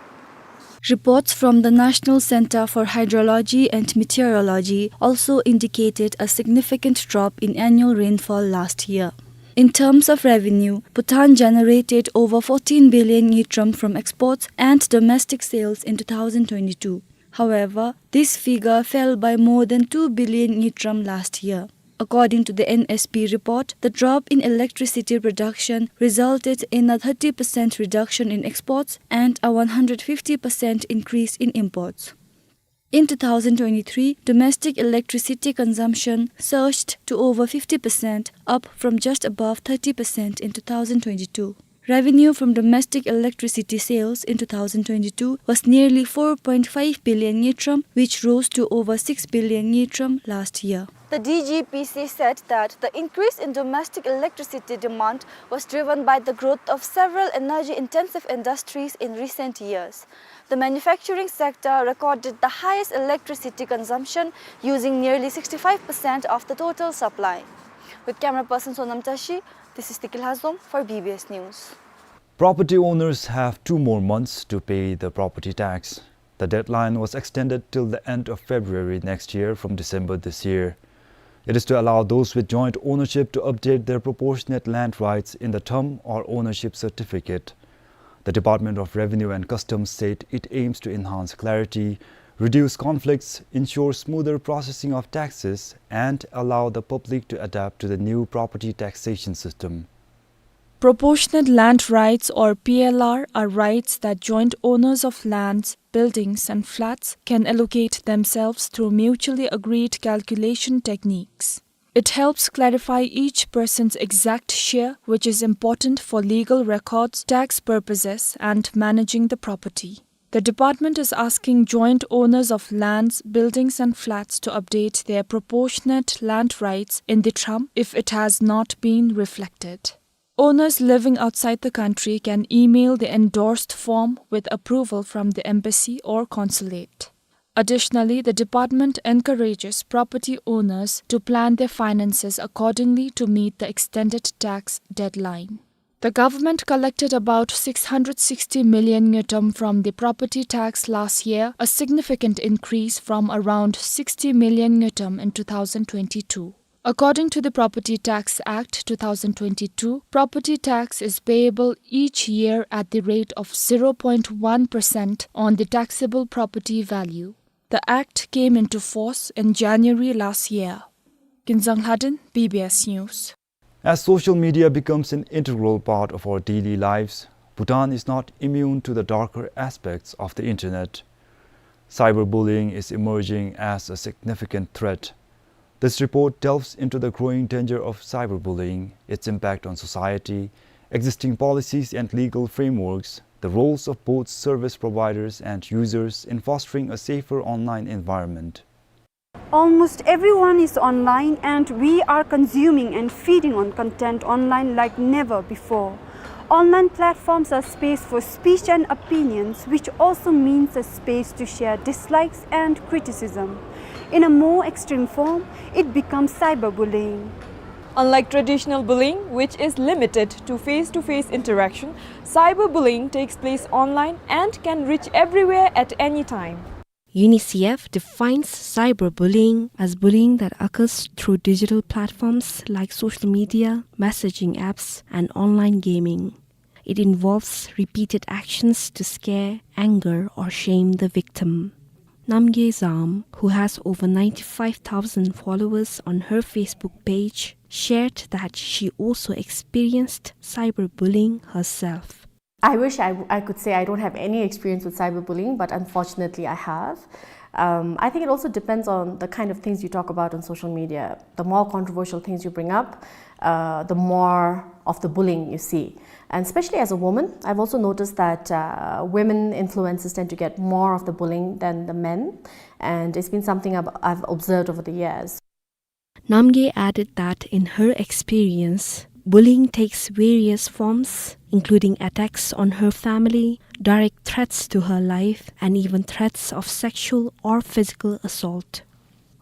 Reports from the National Center for Hydrology and Meteorology also indicated a significant drop in annual rainfall last year. In terms of revenue, Bhutan generated over fourteen billion ngultrum from exports and domestic sales in two thousand twenty-two. However, this figure fell by more than two billion ngultrum last year. According to the N S B report, the drop in electricity production resulted in a thirty percent reduction in exports and a one hundred fifty percent increase in imports. In two thousand twenty-three, domestic electricity consumption surged to over fifty percent, up from just above thirty percent in two thousand twenty-two. Revenue from domestic electricity sales in two thousand twenty-two was nearly four point five billion ngultrum, which rose to over six billion ngultrum last year. The D G P C said that the increase in domestic electricity demand was driven by the growth of several energy-intensive industries in recent years. The manufacturing sector recorded the highest electricity consumption, using nearly sixty-five percent of the total supply. With camera person Sonam Tashi, this is Tikil Hazom for B B S News. Property owners have two more months to pay the property tax. The deadline was extended till the end of February next year from December this year. It is to allow those with joint ownership to update their proportionate land rights in the thumb or ownership certificate. The Department of Revenue and Customs said it aims to enhance clarity, reduce conflicts, ensure smoother processing of taxes, and allow the public to adapt to the new property taxation system. Proportionate land rights, or P L R, are rights that joint owners of lands, buildings, and flats can allocate themselves through mutually agreed calculation techniques. It helps clarify each person's exact share, which is important for legal records, tax purposes, and managing the property. The department is asking joint owners of lands, buildings, and flats to update their proportionate land rights in the thumb if it has not been reflected. Owners living outside the country can email the endorsed form with approval from the embassy or consulate. Additionally, the department encourages property owners to plan their finances accordingly to meet the extended tax deadline. The government collected about six hundred sixty million ngultrum from the property tax last year, a significant increase from around sixty million ngultrum in two thousand twenty-two. According to the Property Tax Act two thousand twenty-two, property tax is payable each year at the rate of zero point one percent on the taxable property value. The act came into force in January last year. Kinzang Lhaden, B B S News. As social media becomes an integral part of our daily lives, Bhutan is not immune to the darker aspects of the internet. Cyberbullying is emerging as a significant threat. This report delves into the growing danger of cyberbullying, its impact on society, existing policies and legal frameworks, the roles of both service providers and users in fostering a safer online environment. Almost everyone is online, and we are consuming and feeding on content online like never before. Online platforms are space for speech and opinions, which also means a space to share dislikes and criticism. In a more extreme form, it becomes cyberbullying. Unlike traditional bullying, which is limited to face-to-face interaction, cyberbullying takes place online and can reach everywhere at any time. UNICEF defines cyberbullying as bullying that occurs through digital platforms like social media, messaging apps, and online gaming. It involves repeated actions to scare, anger, or shame the victim. Namgay Zam, who has over ninety-five thousand followers on her Facebook page, shared that she also experienced cyberbullying herself. I wish I, I could say I don't have any experience with cyberbullying, but unfortunately I have. Um, I think it also depends on the kind of things you talk about on social media. The more controversial things you bring up, uh, the more of the bullying you see. And especially as a woman, I've also noticed that, uh, women influencers tend to get more of the bullying than the men. And it's been something I've, I've observed over the years. Namgay added that in her experience, bullying takes various forms, including attacks on her family, direct threats to her life, and even threats of sexual or physical assault.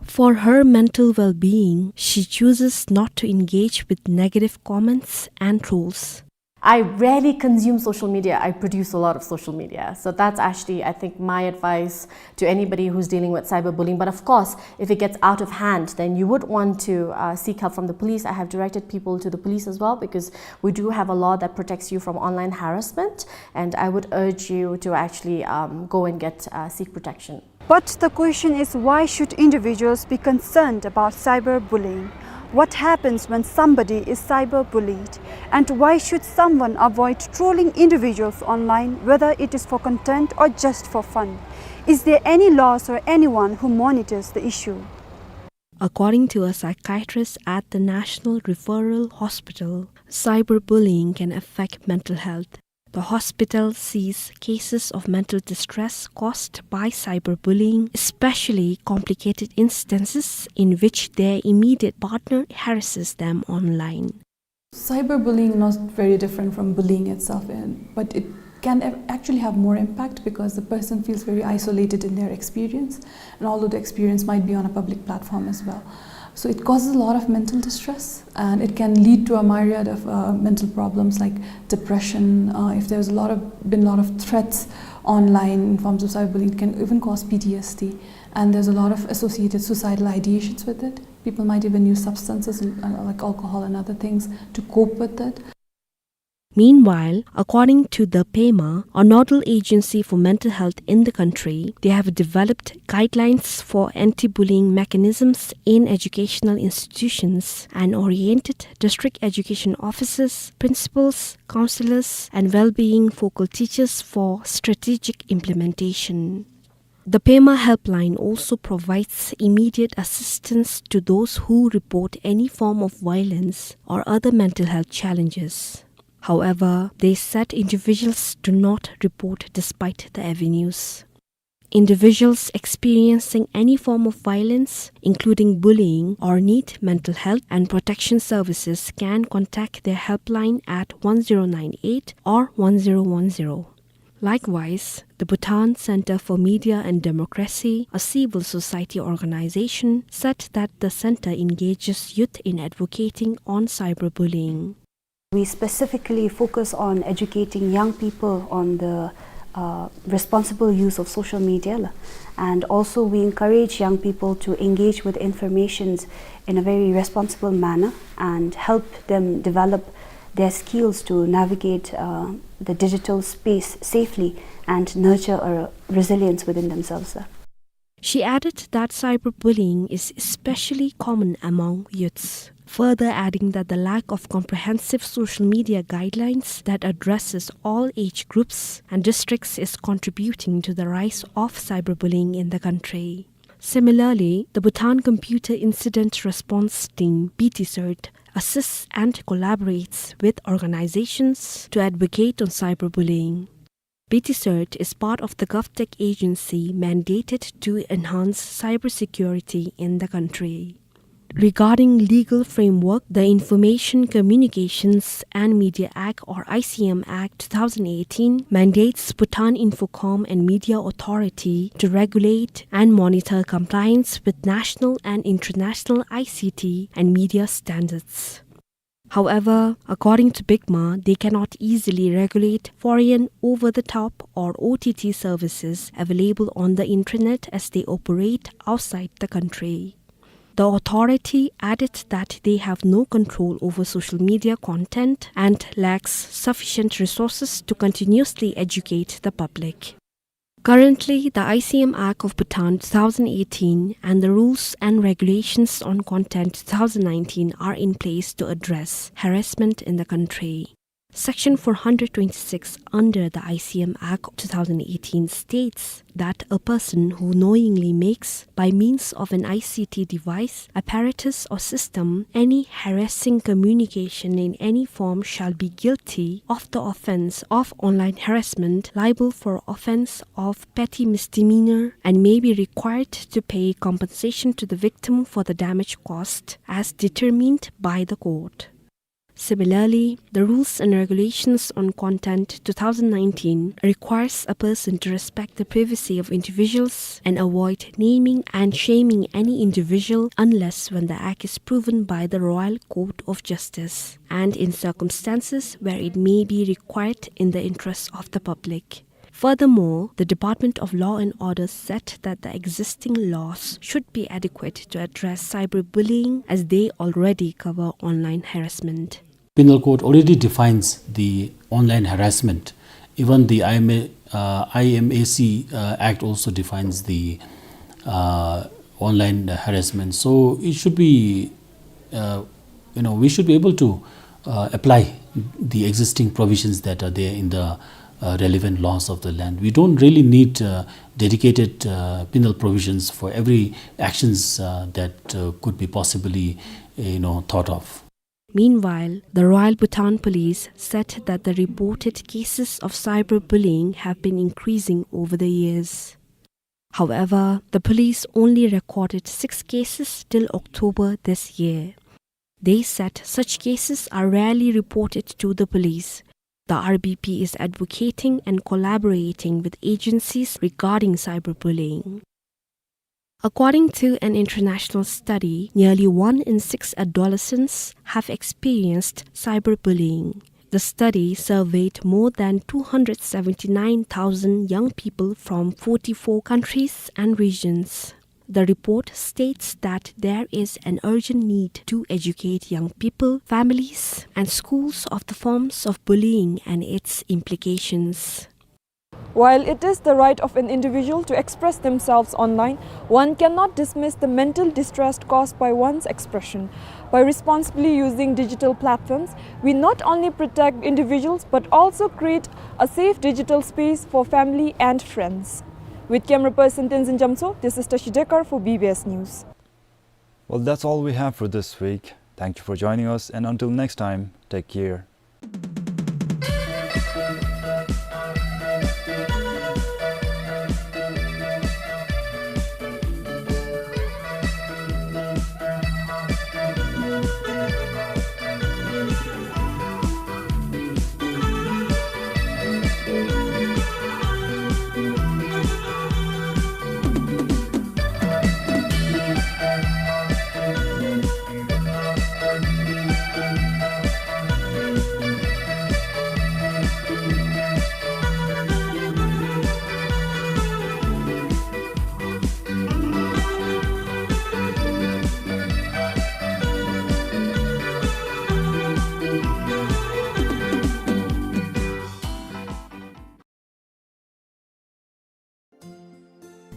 For her mental well-being, she chooses not to engage with negative comments and trolls. I rarely consume social media. I produce a lot of social media. So that's actually, I think, my advice to anybody who's dealing with cyberbullying. But of course, if it gets out of hand, then you would want to, uh, seek help from the police. I have directed people to the police as well, because we do have a law that protects you from online harassment. And I would urge you to actually, um, go and get, uh, seek protection. But the question is, why should individuals be concerned about cyberbullying? What happens when somebody is cyberbullied? And why should someone avoid trolling individuals online, whether it is for content or just for fun? Is there any laws or anyone who monitors the issue? According to a psychiatrist at the National Referral Hospital, cyberbullying can affect mental health. The hospital sees cases of mental distress caused by cyberbullying, especially complicated instances in which their immediate partner harasses them online. Cyberbullying is not very different from bullying itself, and, but it can ac-, actually have more impact because the person feels very isolated in their experience, and although the experience might be on a public platform as well. So it causes a lot of mental distress, and it can lead to a myriad of, uh, mental problems like depression. Uh, if there's a lot of, been a lot of threats online in forms of cyberbullying, it can even cause P T S D. And there's a lot of associated suicidal ideations with it. People might even use substances, uh, like alcohol and other things, to cope with it. Meanwhile, according to the PEMA, a nodal agency for mental health in the country, they have developed guidelines for anti-bullying mechanisms in educational institutions and oriented district education officers, principals, counselors, and well-being focal teachers for strategic implementation. The PEMA helpline also provides immediate assistance to those who report any form of violence or other mental health challenges. However, they said individuals do not report despite the avenues. Individuals experiencing any form of violence, including bullying, or need mental health and protection services, can contact their helpline at one zero nine eight or one zero one zero. Likewise, the Bhutan Center for Media and Democracy, a civil society organization, said that the center engages youth in advocating on cyberbullying. We specifically focus on educating young people on the, uh, responsible use of social media, la. And also we encourage young people to engage with informations in a very responsible manner and help them develop their skills to navigate, uh, the digital space safely and nurture a resilience within themselves, la. She added that cyberbullying is especially common among youths, further adding that the lack of comprehensive social media guidelines that addresses all age groups and districts is contributing to the rise of cyberbullying in the country. Similarly, the Bhutan Computer Incident Response Team, B T CERT, assists and collaborates with organizations to advocate on cyberbullying. B T CERT is part of the GovTech agency mandated to enhance cybersecurity in the country. Regarding legal framework, the Information Communications and Media Act, or I C M Act two thousand eighteen, mandates Bhutan Infocom and Media Authority to regulate and monitor compliance with national and international I C T and media standards. However, according to BICMA, they cannot easily regulate foreign over-the-top or O T T services available on the internet as they operate outside the country. The authority added that they have no control over social media content and lacks sufficient resources to continuously educate the public. Currently, the I C M Act of Bhutan two thousand eighteen and the rules and regulations on content two thousand nineteen are in place to address harassment in the country. Section four hundred twenty-six under the I C M Act two thousand eighteen states that a person who knowingly makes, by means of an I C T device, apparatus or system, any harassing communication in any form shall be guilty of the offense of online harassment, liable for offense of petty misdemeanor, and may be required to pay compensation to the victim for the damage caused as determined by the court. Similarly, the rules and regulations on content two thousand nineteen requires a person to respect the privacy of individuals and avoid naming and shaming any individual unless when the act is proven by the Royal Court of Justice and in circumstances where it may be required in the interest of the public. Furthermore, the Department of Law and Order said that the existing laws should be adequate to address cyberbullying as they already cover online harassment. Penal Code already defines the online harassment. Even the I M A, uh, I M A C, uh, Act also defines the, uh, online harassment. So it should be uh, you know, we should be able to, uh, apply the existing provisions that are there in the, uh, relevant laws of the land. We don't really need, uh, dedicated, uh, penal provisions for every actions, uh, that, uh, could be possibly, you know, thought of. Meanwhile, the Royal Bhutan Police said that the reported cases of cyberbullying have been increasing over the years. However, the police only recorded six cases till October this year. They said such cases are rarely reported to the police. The R B P is advocating and collaborating with agencies regarding cyberbullying. According to an international study, nearly one in six adolescents have experienced cyberbullying. The study surveyed more than two hundred seventy-nine thousand young people from forty-four countries and regions. The report states that there is an urgent need to educate young people, families, and schools of the forms of bullying and its implications. While it is the right of an individual to express themselves online, one cannot dismiss the mental distress caused by one's expression. By responsibly using digital platforms, we not only protect individuals but also create a safe digital space for family and friends. With camera person Tenzin Jamtso, this is Tashi Dekar for B B S News. Well, that's all we have for this week. Thank you for joining us, and until next time, take care.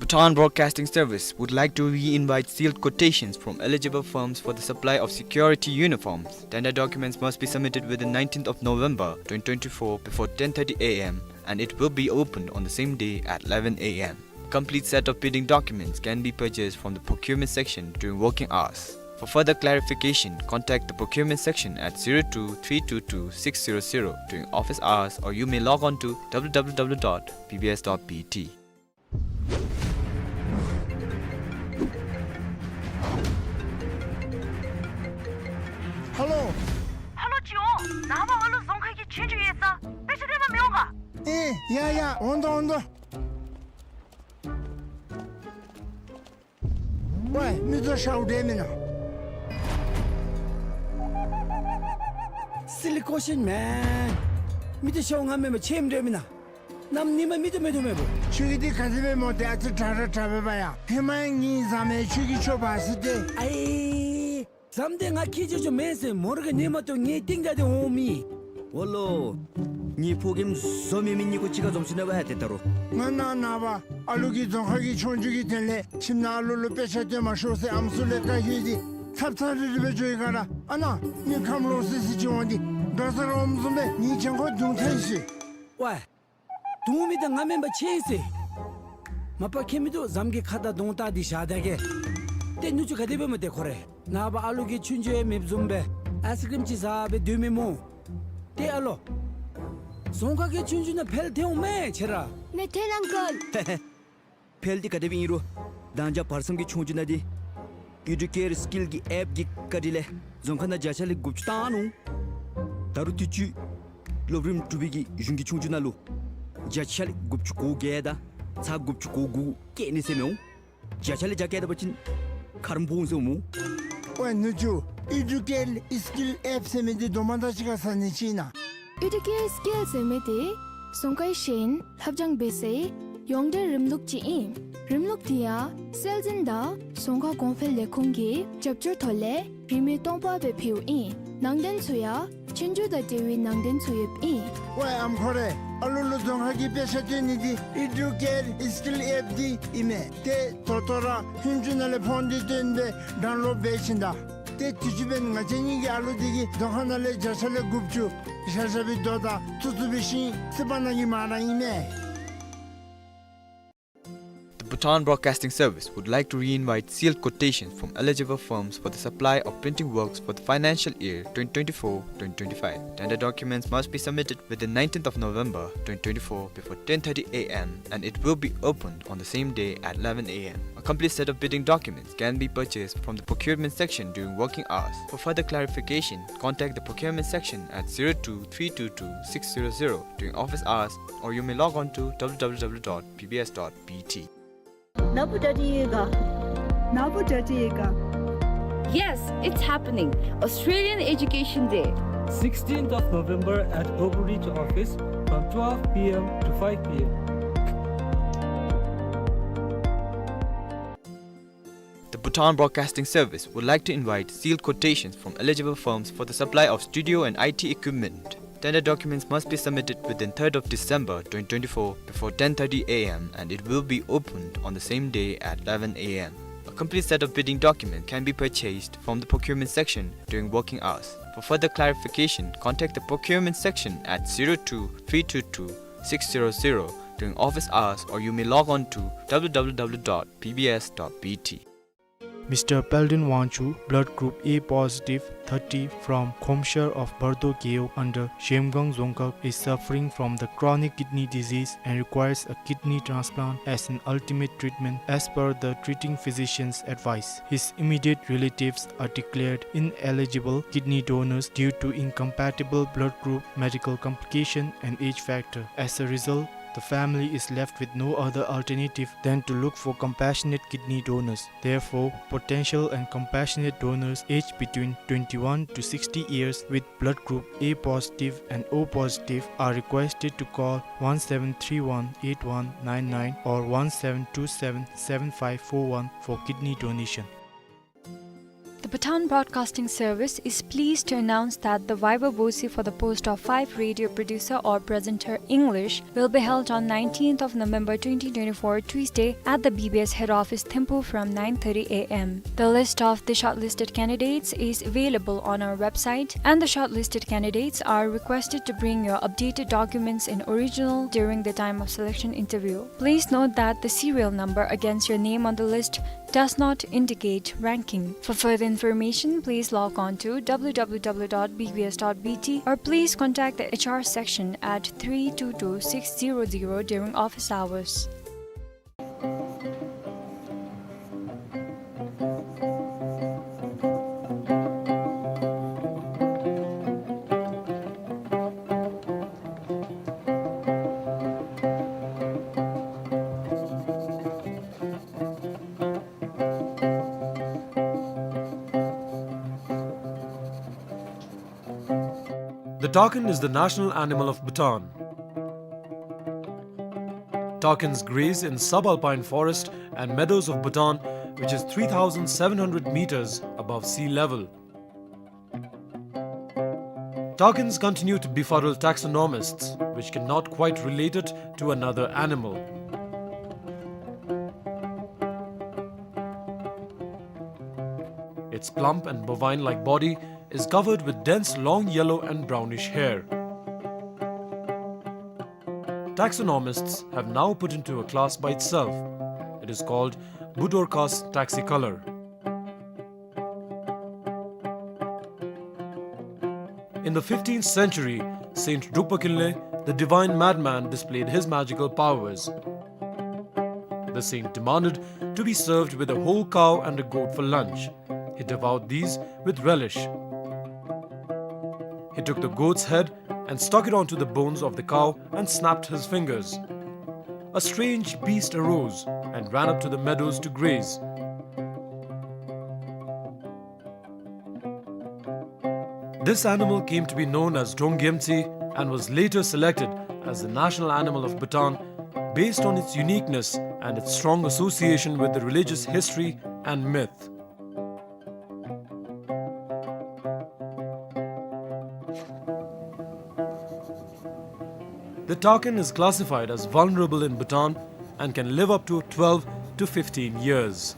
Bhutan Broadcasting Service would like to re-invite sealed quotations from eligible firms for the supply of security uniforms. Tender documents must be submitted within nineteenth of November twenty twenty-four before ten thirty A M, and it will be opened on the same day at eleven A M. A complete set of bidding documents can be purchased from the procurement section during working hours. For further clarification, contact the procurement section at zero two three two two six zero zero during office hours, or you may log on to W W W dot B B S dot B T. ཧེ་ལོ། ཧེ་ལོ་ཅིག་འོང་། ནངས་པ་ཨ་ལུ་རྫོང་ཁ་གི་ཆོས་རྒྱུགས་ཡོད་ས། དཔེ་ཆ་སྟོན་པར་མི་འོང་ག། ཨེ་ཡ་ཡ། འོང་དོ་འོང་དོ། ཝའི་མི་ཚུ་ཤོག་དེ་མེན་ན། Silly question, man. མི་ཚུ་ཤོག་ང་མེན་པར་ཆེམ་དེ་མེན་ན། གནམ་ཉིནམ་མི་ཚུ་མེད་དོ་མེད་པོ། ཁྱོད་ཀྱིས་འདི་ག་དེ་སྦེ་སྨོ། ཏེ་ཨ་ཙི་དྲག་ར་དྲག་པས་པ་ཡ། ཧེ་མ་ཡང་ངེའི་ཟམ་མས། ཁྱོད་ཀྱིས་ཁྱོད་འབག་ཟེར་ཏེ། ཨའི། ཟམ་དེ་ང་ཁྱེར་ཆོག་ཆོག་མེན་ཟེར། མོ་ར་གིས་ཉན་མ་བཏུབ་ངེའི་སྟེང་བརྒྱབ་སྟེ་འོང་མི། འོ་ལོ། ངེའི་ཕོ་རྒནམ་བཟོ་མེད་མི་གཉིས་ཀོ་གཅིག་ཁར་འཛོམས་སོ་ནུག་པ་ཡ། ཏེ་ད་རུང་། ང་ནངས་པ་ཨ་ལུ་གི་རྫོང་ཁ་གི་ཆོས་རྒྱུགས་ཀྱི་དོན་ལས་ཁྱིམ་ནང་ཨ་ལུ་ལུ་དཔེ་ཆ་སྟོན་མ་ཤོག་ཟེར་ཨམ་སྲུ་ལས་བཀའ་བཀྱོན་ཏེ་ཚབ་ཚབ་རིལ་རི་སྦེ་འགྱོ་ཡི་ག་ར། ཨ་ནཱ་མི་ཁམས་ལོག་སི་སི་ཅིག་འོང་སྟེ་དགའ་ས་ར་འོངམ་བཟུམ་སྦེ་ངེའི་གྱང་ཁར་རྡུང་ཐལ་ཤིག། ཝའི། རྡུང་མི་དེ་ང་མེན་པར་ཆེ་ཟེར། མ་པ་ཁྱད་མི་འདུག། ཟམ་གྱི་ཁ་དང་གདོང་བལྟ་སྟེ་བཞག་ད་གེ། ཏེ་ནུ་གཅུང་ག་དེ་སྦེ་སྨོ་ཏེ་ཁོ་རེ། ནངས་པ་ཨ་ལུ་གི་ཆོས་རྒྱུགས་ཡང་མེདཔ་བཟུམ་སྦེ་ཨའི་སི་ཀྲིམ་ཅིག་ཟ་སྦེ་སྡོད་མི་སྨོ། ཏེ་ཨ་ལོ། རྫོང་ཁ་གི་ཆོས་རྒྱུགས་ནང་འཕེལ་ཐལ་འོང་མས་ཁྱེད་ར། མི་ཐལ་ཨང་ཀལ། འཕེལ་འདི་ག་དེ་སྦེ་ཨིན་རུང་། ད་ཅི་བར་མཚམས་ཀྱི་ཆོས་རྒྱུགས་ནང་འདི་ཨི་ཌུ་ཀེར་སི་ཀིལ་གྱི་ཨེཔ་གི་བཀའ་དྲིན་ལས་རྫོང་ཁ་ནང་བརྒྱ་ཆ་ལས་དགུ་བཅུ་བཏང་ནུག། ད་རུང་དུས་ཅི་སློབ་རིམ་དྲུག་པའི་གི་གཞུང་གི་ཆོས་རྒྱུགས་ནང་ལུ་བརྒྱ་ཆ་ལས་དགུ་བཅུ་གོ་བརྒྱད་དང་ཚག་དགུ་བཅུ་གོ་དགུ་བཀལ་ནི་ཟེར་མི་འོང་། བརྒྱ་ཆ་ལས་བརྒྱ་བཀལ་ད་པ་ཅིན་ཁ་རོག་འབོ་འོང་ཟེར་སྨོ། ཝའི་ནུ་གཅུང་། ཨི་ཌུ་ཀེར་སི་ཀིལ་ཨེཔ་ཟེར་མི་འདི་དོ་མ་ད་ཅི་ག་ཟ་ནི་ཅིག་ཨིན་ན། ཨི་ཌུ་ཀེར་སི་ཀིལ་ཟེར་མི་འདི་རྫོང་ཁའི་ཤེས་ཡོན་ལྷབ་སྦྱང་འབད་སའི་ཡོངས་འབྲེལ་རིམ་ལུགས་ཅིག་ཨིན། རིམ་ལུགས་འདི་ཡང་སྲོལ་འཛིན་དང་རྫོང་ཁ་གོང་འཕེལ་ལས་ཁུངས་ཀྱི་རྒྱབ་སྐྱོར་ཐོག་ལས་རིན་མེད་སྟོང་པ་སྦེ་ཕུལཝ་ཨིན། ནང་དོན་ཚུ་ཡང་ཆོས་རྒྱུགས་དང་འབྲེལ་བའི་ནང་དོན་ཚུ་ཡོདཔ་ཨིན། ཝའི་ཨམ་ཁོ་རེ། ཨ་ལུ་ལུ་རྫོང་ཁ་གི་དཔེ་ཆ་སྟོན་ནི་འདི་ཨི་ཌུ་ཀེར་སི་ཀིལ་ཨེཔ་འདི་ཨིན་མས། ཏེ་ད་ལྟོ་ར་ཧུན་ཅུ་ནང་ལས་ཕོན་འདི་བཏོན་སྦེ་ཌའུན་ལོཌ་འབད་བྱིན་ད། ཏེ་དུས་ཅི་འབདན་ང་བཅས་གཉིས་ཀྱི་ཨ་ལུ་འདི་གིས་རྫོང་ཁ་ནང་ལས་བརྒྱ་ཆ་ལས་དགུ་བཅུ་བཞག་བཞག་པའི་དོ་དང་བཙུགས་བཙུགས་པའི་ཤིང་སི་པ་ནང་གི་མ་ར་ཨིན་མས། The Bhutan Broadcasting Service would like to re-invite sealed quotations from eligible firms for the supply of printing works for the financial year twenty twenty-four twenty twenty-five. Tender documents must be submitted within nineteenth of November twenty twenty-four before ten thirty A M, and it will be opened on the same day at eleven A M. A complete set of bidding documents can be purchased from the procurement section during working hours. For further clarification, contact the procurement section at zero two three two two six zero zero during office hours, or you may log on to W W W dot B B S dot B T. ནཱ་བུ་ཌ་ཌི་ཡོད་ག། ནཱ་བུ་ཌ་ཌི་ཡོད་ག། Yes, it's happening. Australian Education Day. Sixteenth of November at Global Reach office from twelve P M to five P M. The Bhutan Broadcasting Service would like to invite sealed quotations from eligible firms for the supply of studio and I T equipment. Tender documents must be submitted within third of December twenty twenty-four before ten thirty A M, and it will be opened on the same day at eleven A M. A complete set of bidding documents can be purchased from the procurement section during working hours. For further clarification, contact the procurement section at zero two three two two six zero zero during office hours, or you may log on to W W W dot B B S dot B T. Mister Peldon Wangchuk, blood group A positive, thirty, from Khomshar of Bardo Gewog under Zhemgang Dzongkhag, is suffering from the chronic kidney disease and requires a kidney transplant as an ultimate treatment as per the treating physician's advice. His immediate relatives are declared ineligible kidney donors due to incompatible blood group, medical complication and age factor. As a result, the family is left with no other alternative than to look for compassionate kidney donors. Therefore, potential and compassionate donors aged between twenty-one to sixty years with blood group A positive and O positive are requested to call one seven three one eight one nine nine or one seven two seven seven five four one for kidney donation. The Bhutan Broadcasting Service is pleased to announce that the viva voce for the post of five radio producer or presenter English will be held on nineteenth of November twenty twenty-four, Tuesday, at the B B S head office, Thimphu, from nine thirty A M. The list of the shortlisted candidates is available on our website, and the shortlisted candidates are requested to bring your updated documents in original during the time of selection interview. Please note that the serial number against your name on the list does not indicate ranking. For further information, please log on to W W W dot B B S dot B T or please contact the H R section at three two two six zero zero during office hours. The takin is the national animal of Bhutan. Takins graze in subalpine forest and meadows of Bhutan, which is three thousand seven hundred meters above sea level. Takins continue to befuddle taxonomists, which cannot quite relate it to another animal. Its plump and bovine-like body is covered with dense long yellow and brownish hair. Taxonomists have now put into a class by itself. It is called Budorcas taxicolor. In the fifteenth century, Saint Drukpa Kinley, the divine madman, displayed his magical powers. The saint demanded to be served with a whole cow and a goat for lunch. He devoured these with relish. He took the goat's head and stuck it onto the bones of the cow and snapped his fingers. A strange beast arose and ran up to the meadows to graze. This animal came to be known as Drongyemtsi and was later selected as the national animal of Bhutan based on its uniqueness and its strong association with the religious history and myth. The takin is classified as vulnerable in Bhutan and can live up to twelve to fifteen years.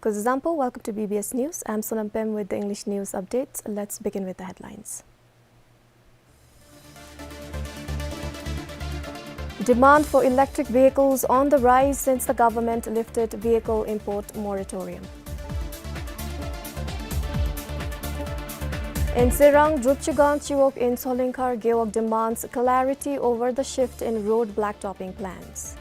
Kuzuzangpo, welcome to B B S News. I'm Sonam Pem with the English news updates. Let's begin with the headlines. Demand for electric vehicles on the rise since the government lifted vehicle import moratorium. In Serang, Drupchugan Chiwog in Tsolingkhar Gewog demands clarity over the shift in road blacktopping plans.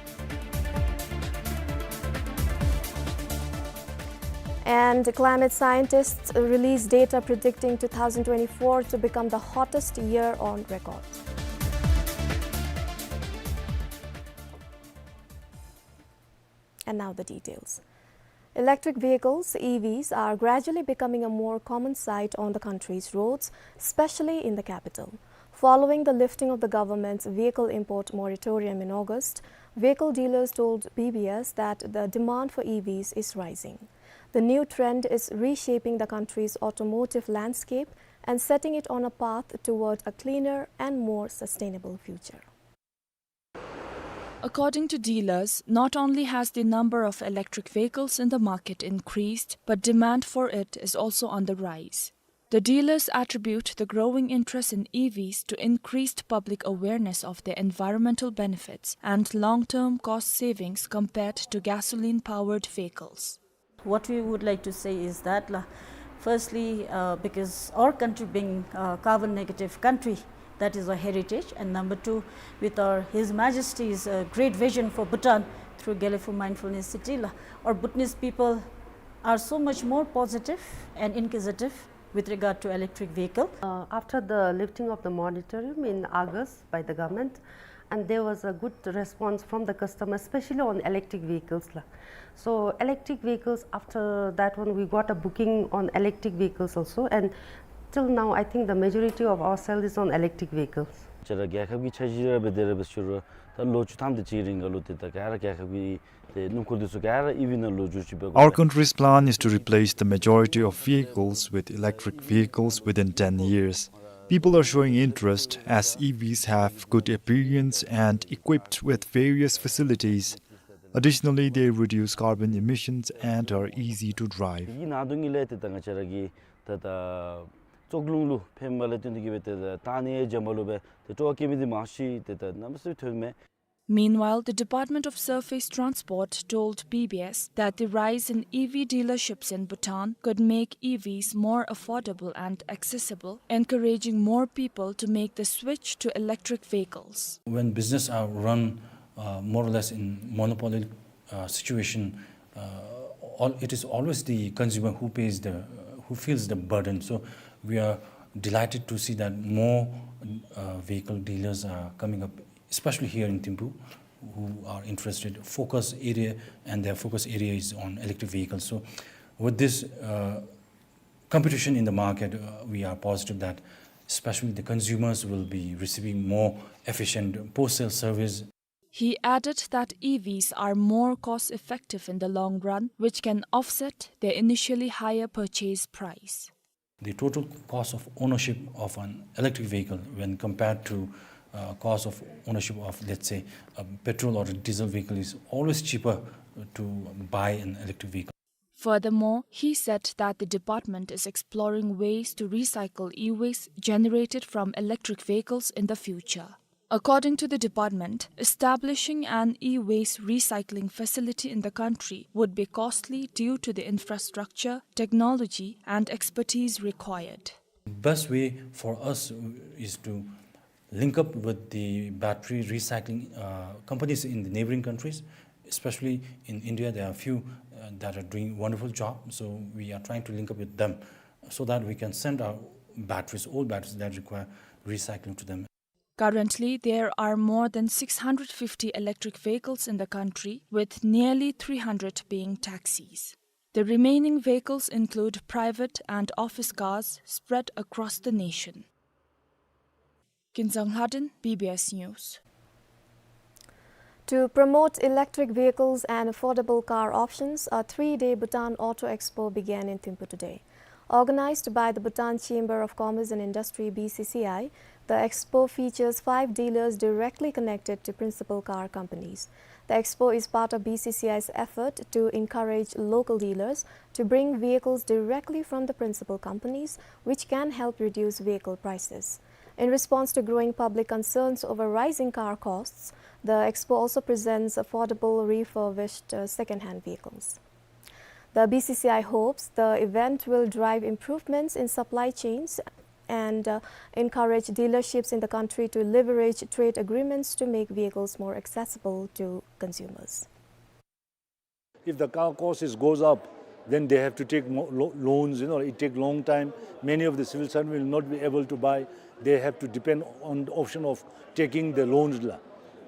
And climate scientists release data predicting two thousand twenty-four to become the hottest year on record. And now the details. Electric vehicles, E Vs, are gradually becoming a more common sight on the country's roads, especially in the capital. Following the lifting of the government's vehicle import moratorium in August, vehicle dealers told B B S that the demand for E Vs is rising. The new trend is reshaping the country's automotive landscape and setting it on a path toward a cleaner and more sustainable future. According to dealers, not only has the number of electric vehicles in the market increased, but demand for it is also on the rise. The dealers attribute the growing interest in E Vs to increased public awareness of their environmental benefits and long-term cost savings compared to gasoline-powered vehicles. What we would like to say is that, la, firstly, uh, because our country being a carbon negative country, that is our heritage, and number two, with our His Majesty's, uh, great vision for Bhutan through Gelephu Mindfulness City, la, our Bhutanese people are so much more positive and inquisitive with regard to electric vehicle. Uh, after the lifting of the moratorium in August by the government, and there was a good response from the customer, especially on electric vehicles, la. So electric vehicles, after that one, we got a booking on electric vehicles also, and till now, I think the majority of our sale is on electric vehicles. ང་བཅས་ར་རྒྱལ་ཁབ་ཀྱི་འཆར་གཞི་ར་འབད་དེ་ར་འབད་ཞུ་རུང་ད་ལོ་བཅུ་ཐམ་དེ་ཅིག་རིང་ག་ལུ་ཏེ་ད་ག་ར་རྒྱལ་ཁབ་ཀྱི་ཏེ་སྣུམ་འཁོར་དེ་ཚུ་ག་ར་ཨི་ཝི་ནང་ལོག་འགྱུར་ཅིག་འབད་དགོ། Our country's plan is to replace the majority of vehicles with electric vehicles within ten years. People are showing interest as E Vs have good appearance and equipped with various facilities. Additionally, they reduce carbon emissions and are easy to drive. དེ་གི་ནང་དོན་གྱི་ལས་ཏེ་ད་ང་བཅས་ར་གི་ད་ད་བཙོག་རླུང་ལུ་ཕན་མ་ལས་བརྟེན་ཏེ་གི་འབད་ཏེ་ད་ད་ནི་འཇམ་པ་ལུ་འབད་ཏེ་སྤྲོ་བ་བསྐྱེད་མི་འདི་མང་ཤོས་ཏེ་ད་གནམ་མེད་ས་མེད་ཐོན་མས། Meanwhile, the Department of Surface Transport told B B S that the rise in E V dealerships in Bhutan could make E Vs more affordable and accessible, encouraging more people to make the switch to electric vehicles. When business are run, uh, more or less in monopoly, uh, situation, uh, all, it is always the consumer who pays the, who feels the burden. So we are delighted to see that more, uh, vehicle dealers are coming up, especially here in Thimphu, who are interested. Focus area, and their focus area is on electric vehicles. So with this, uh, competition in the market, uh, we are positive that especially the consumers will be receiving more efficient post-sale service. He added that E Vs are more cost-effective in the long run, which can offset their initially higher purchase price. The total cost of ownership of an electric vehicle when compared to, uh, cost of ownership of, let's say, a petrol or a diesel vehicle is always cheaper to buy an electric vehicle. Furthermore, he said that the department is exploring ways to recycle e-waste generated from electric vehicles in the future. According to the department, establishing an e-waste recycling facility in the country would be costly due to the infrastructure, technology, and expertise required. Best way for us is to link up with the battery recycling, uh, companies in the neighboring countries. Especially in India, there are a few, uh, that are doing wonderful job. So we are trying to link up with them so that we can send our batteries, old batteries that require recycling to them. Currently, there are more than six hundred fifty electric vehicles in the country, with nearly three hundred being taxis. The remaining vehicles include private and office cars spread across the nation. Kinzang Lhaden, B B S News. To promote electric vehicles and affordable car options, a three-day Bhutan Auto Expo began in Thimphu today. Organized by the Bhutan Chamber of Commerce and Industry, B C C I, the expo features five dealers directly connected to principal car companies. The expo is part of B C C I's effort to encourage local dealers to bring vehicles directly from the principal companies, which can help reduce vehicle prices. In response to growing public concerns over rising car costs, the expo also presents affordable refurbished, uh, second-hand vehicles. The B C C I hopes the event will drive improvements in supply chains and, uh, encourage dealerships in the country to leverage trade agreements to make vehicles more accessible to consumers. If the car cost is, goes up, then they have to take mo-, lo-, loans, you know, it take long time. Many of the civil servant will not be able to buy. They have to depend on the option of taking the loans la.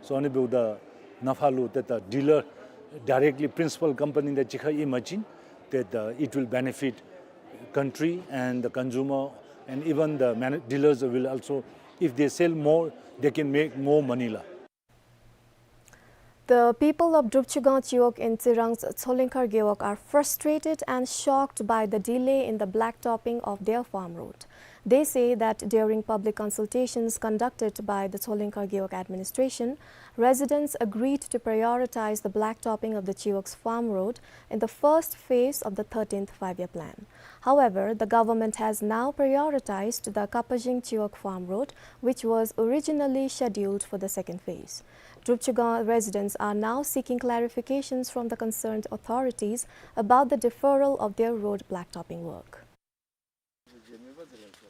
So, ཨ་ནི་འབདཝ་ད་ནང་ཕར་ལུ་ཏེ་ད་dealer directly principal company དང་གཅིག་ཁར་ཨིན་པ་ཅིན་ཏེ་ད་it will benefit country and the consumer and even the manu-, dealers will also, if they sell more, they can make more money la. The people of Drupchugang Chiwog in Tsirang's Tsolingkhar Gewog are frustrated and shocked by the delay in the blacktopping of their farm road. They say that during public consultations conducted by the Tsolingkhar Gewog administration, residents agreed to prioritize the blacktopping of the Chiwog's farm road in the first phase of the thirteenth Five-Year Plan. However, the government has now prioritized the Kapajing Chiwog Farm Road, which was originally scheduled for the second phase. Drupchugang residents are now seeking clarifications from the concerned authorities about the deferral of their road blacktopping work.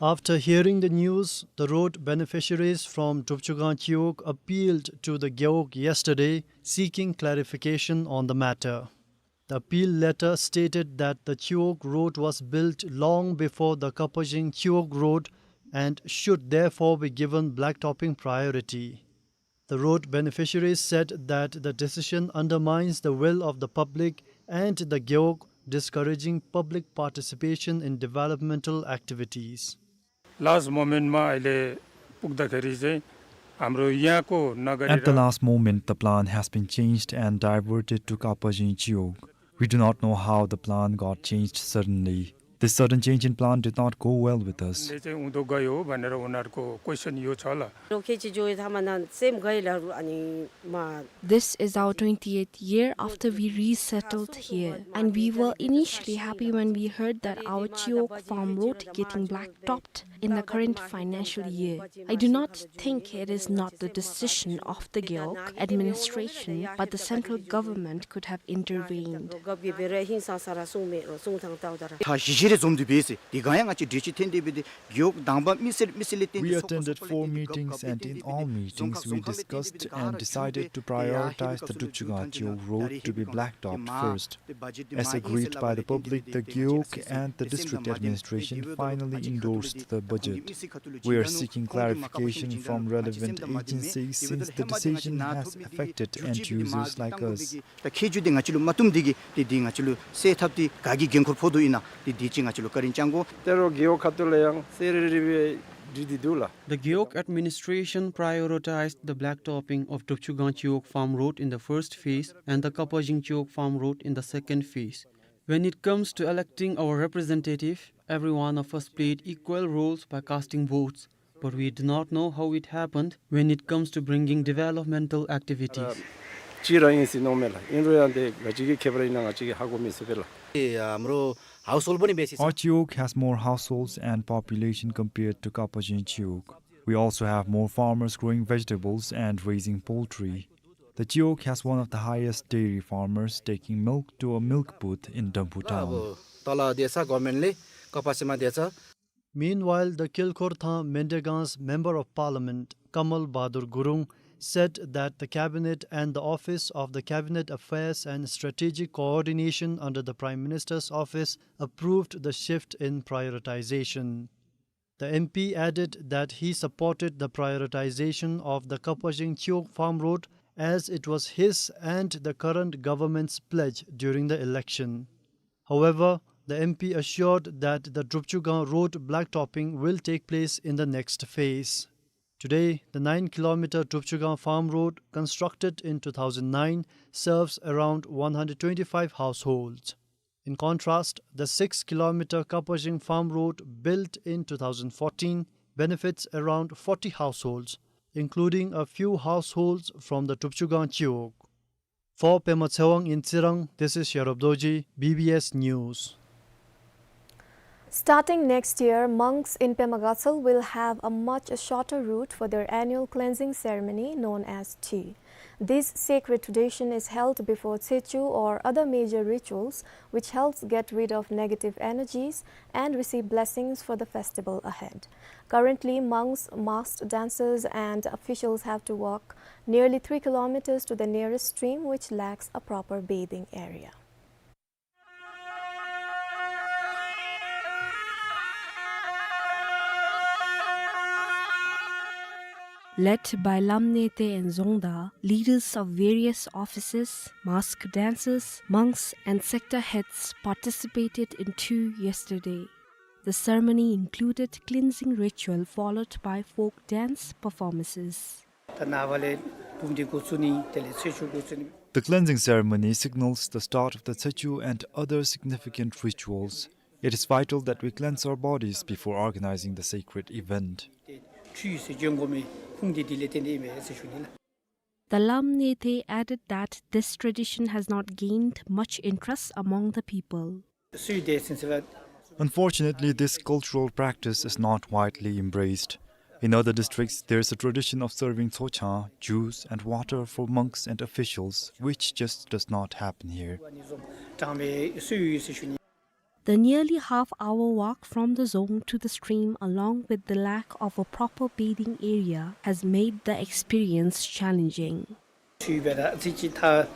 After hearing the news, the road beneficiaries from Drupchugang Chiwog appealed to the Gewog yesterday, seeking clarification on the matter. The appeal letter stated that the Chiwog Road was built long before the Kapajing Chiwog Road and should therefore be given blacktopping priority. The road beneficiaries said that the decision undermines the will of the public and the Gewog, discouraging public participation in developmental activities. Last moment मा अहिले पुग्दाखेरि चाहिँ हाम्रो यहाँको नगरेर At the last moment, the plan has been changed and diverted to Kapajing Chiwog. We do not know how the plan got changed suddenly. This sudden change in plan did not go well with us. ले चाहिँ उँधो गयो भनेर उनीहरूको question यो छ ल। रोखे चाहिँ जो था माना सेम गइल अनि मा This is our twentieth year after we resettled here, and we were initially happy when we heard that our Chiwog Farm Road getting blacktopped in the current financial year. I do not think it is not the decision of the Gewog administration, but the central government could have intervened. ད་གཞི་གཞི་རེ་འཛོམས་ཏེ་འབད་ཟེར། དེ་གང་ཡང་ང་བཅས་འགྲེལ་བརྗོད་འཐོན་ཏེ་འབད་དེ། རྒེད་འོག་དང་པ་མི་སེར་མི་སེར་ལས་བརྟེན་ཏེ། We attended four meetings, and in all meetings we discussed and decided to prioritize the Drupchugang Chiwog road to be blacktopped first. As agreed by the public, the རྒེད་འོག and the district administration finally endorsed the budget. We are seeking clarification from relevant agencies since the decision has affected end users like us. ད་ཁྱད་ཆོས་འདི་ང་བཅས་ལུ་མ་བཏུབ་འདི་གིས་ཏེ་འདི་ང་བཅས་ལུ་སེལ་ཐབས་འདི་ག་གིས་འགན་ཁུར་ཕོག་དོ་ཨིན་ན་ཏེ་འདི་ཅིག་ང་བཅས་ལུ་བཀའ་དྲིན་བསྐྱང་དགོ། ད་རུང་རྒེད་འོག་ཁ་ཐུག་ལས་ཡང་གསལ་རི་རི་སྦེ་བྲིས་ཏེ་འདུག་ལགས། The Gewog administration prioritized the blacktopping of Drupchugang Chiwog Farm Road in the first phase and the Kapajing Chiwog Farm Road in the second phase. When it comes to electing our representative, every one of us played equal roles by casting votes. But we do not know how it happened when it comes to bringing developmental activities. གཅིག་ར་ཨིན་ཟེར་མནོཝ་མས་ལགས། ཨིན་རུང་ཡང་ཏེ་ག་ཅི་གི་ཁྱད་པར་ཨིན་ན་ང་བཅས་ཀྱིས་ཧ་གོ་མི་ཚུགས་པས་ལགས། ཨེ་ཨམ་རོ་household པོ་ནི་བེ་སི། Our Chiwog has more households and population compared to Kapajing Chiwog. We also have more farmers growing vegetables and raising poultry. The Chiwog has one of the highest dairy farmers taking milk to a milk booth in Damphu town. ད་ལ་དེ་ས་government ལས་ཀ་པ་སི་མ་དེ་ས། Meanwhile, the Kilkhor Thang Mendegang's Member of Parliament, Kamal Bahadur Gurung, said that the Cabinet and the Office of the Cabinet Affairs and Strategic Coordination under the Prime Minister's Office approved the shift in prioritization. The M P added that he supported the prioritization of the Kapajing Chiwog Farm Road as it was his and the current government's pledge during the election. However, the M P assured that the Drupchugang Road blacktopping will take place in the next phase. Today, the nine kilometer Drupchugang Farm Road, constructed in two thousand nine, serves around one hundred twenty-five households. In contrast, the six kilometer Kapajing Farm Road, built in two thousand fourteen, benefits around forty households, including a few households from the Drupchugang Chiwog. For Pema Tshewang in Tsirang, this is Sherub Dorji, B B S News. Starting next year, monks in Pema Gatshel will have a much shorter route for their annual cleansing ceremony known as Chi. This sacred tradition is held before Tsechu or other major rituals, which helps get rid of negative energies and receive blessings for the festival ahead. Currently, monks, masked dancers, and officials have to walk nearly three kilometers to the nearest stream, which lacks a proper bathing area. Led by Lam Nete and Zongda, leaders of various offices, masked dancers, monks, and sector heads participated in Chu yesterday. The ceremony included cleansing ritual followed by folk dance performances. ད་ནངས་པ་ལས་འབུམ་སྡེ་འགོ་བཙུགས་ནི་དེ་ལས་ཚེས་བཅུ་འགོ་བཙུགས་ནི། The cleansing ceremony signals the start of the Tsechu and other significant rituals. It is vital that we cleanse our bodies before organizing the sacred event. ཁྲུས་ཟེར་བྱོན་དགོ་མི་ཁུངས་དེ་འདི་ལས་བརྟེན་ཏེ་ཨིན་མས་ཟེར་ཞུ་ནི་ལགས། The Lam Nete added that this tradition has not gained much interest among the people. སུའི་དེ་ཟེར་ཟེར་ལ། Unfortunately, this cultural practice is not widely embraced. In other districts, there is a tradition of serving tsochang, juice, and water for monks and officials, which just does not happen here. གྲངས་མེད་སུ་ཡོད་ཟེར་ཞུ་ནི། The nearly half hour walk from the Zong to the stream, along with the lack of a proper bathing area, has made the experience challenging. ཁྲུས་འབད་ར་ཚིག་ཅིག་ཐག་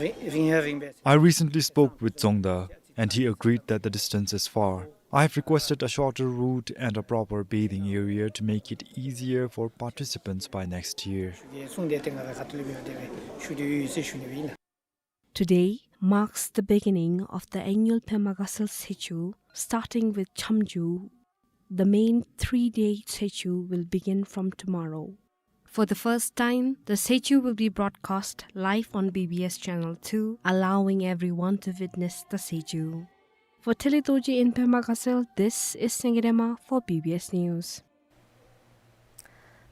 རིང་རིང་ཡང་རིང་པས། I recently spoke with Zongda, and he agreed that the distance is far. I have requested a shorter route and a proper bathing area to make it easier for participants by next year. ཞུ་གི་གསུངས་ཏེ་དེ་ང་ར་ཁ་ཐུག་ལས་འབད་བ་དེ་སྦེ་ཞུ་དོ་ཡོད་ཟེར་ཞུ་ནི་སྦེ་ཨིན་ལགས། Today marks the beginning of the annual Pema Gatshel Tsechu, starting with Chamju. The main three-day Tsechu will begin from tomorrow. For the first time, the Tsechu will be broadcast live on B B S Channel two, allowing everyone to witness the Tsechu. For Tele Dorji in Pema Gatshel, this is Sengirema for B B S News.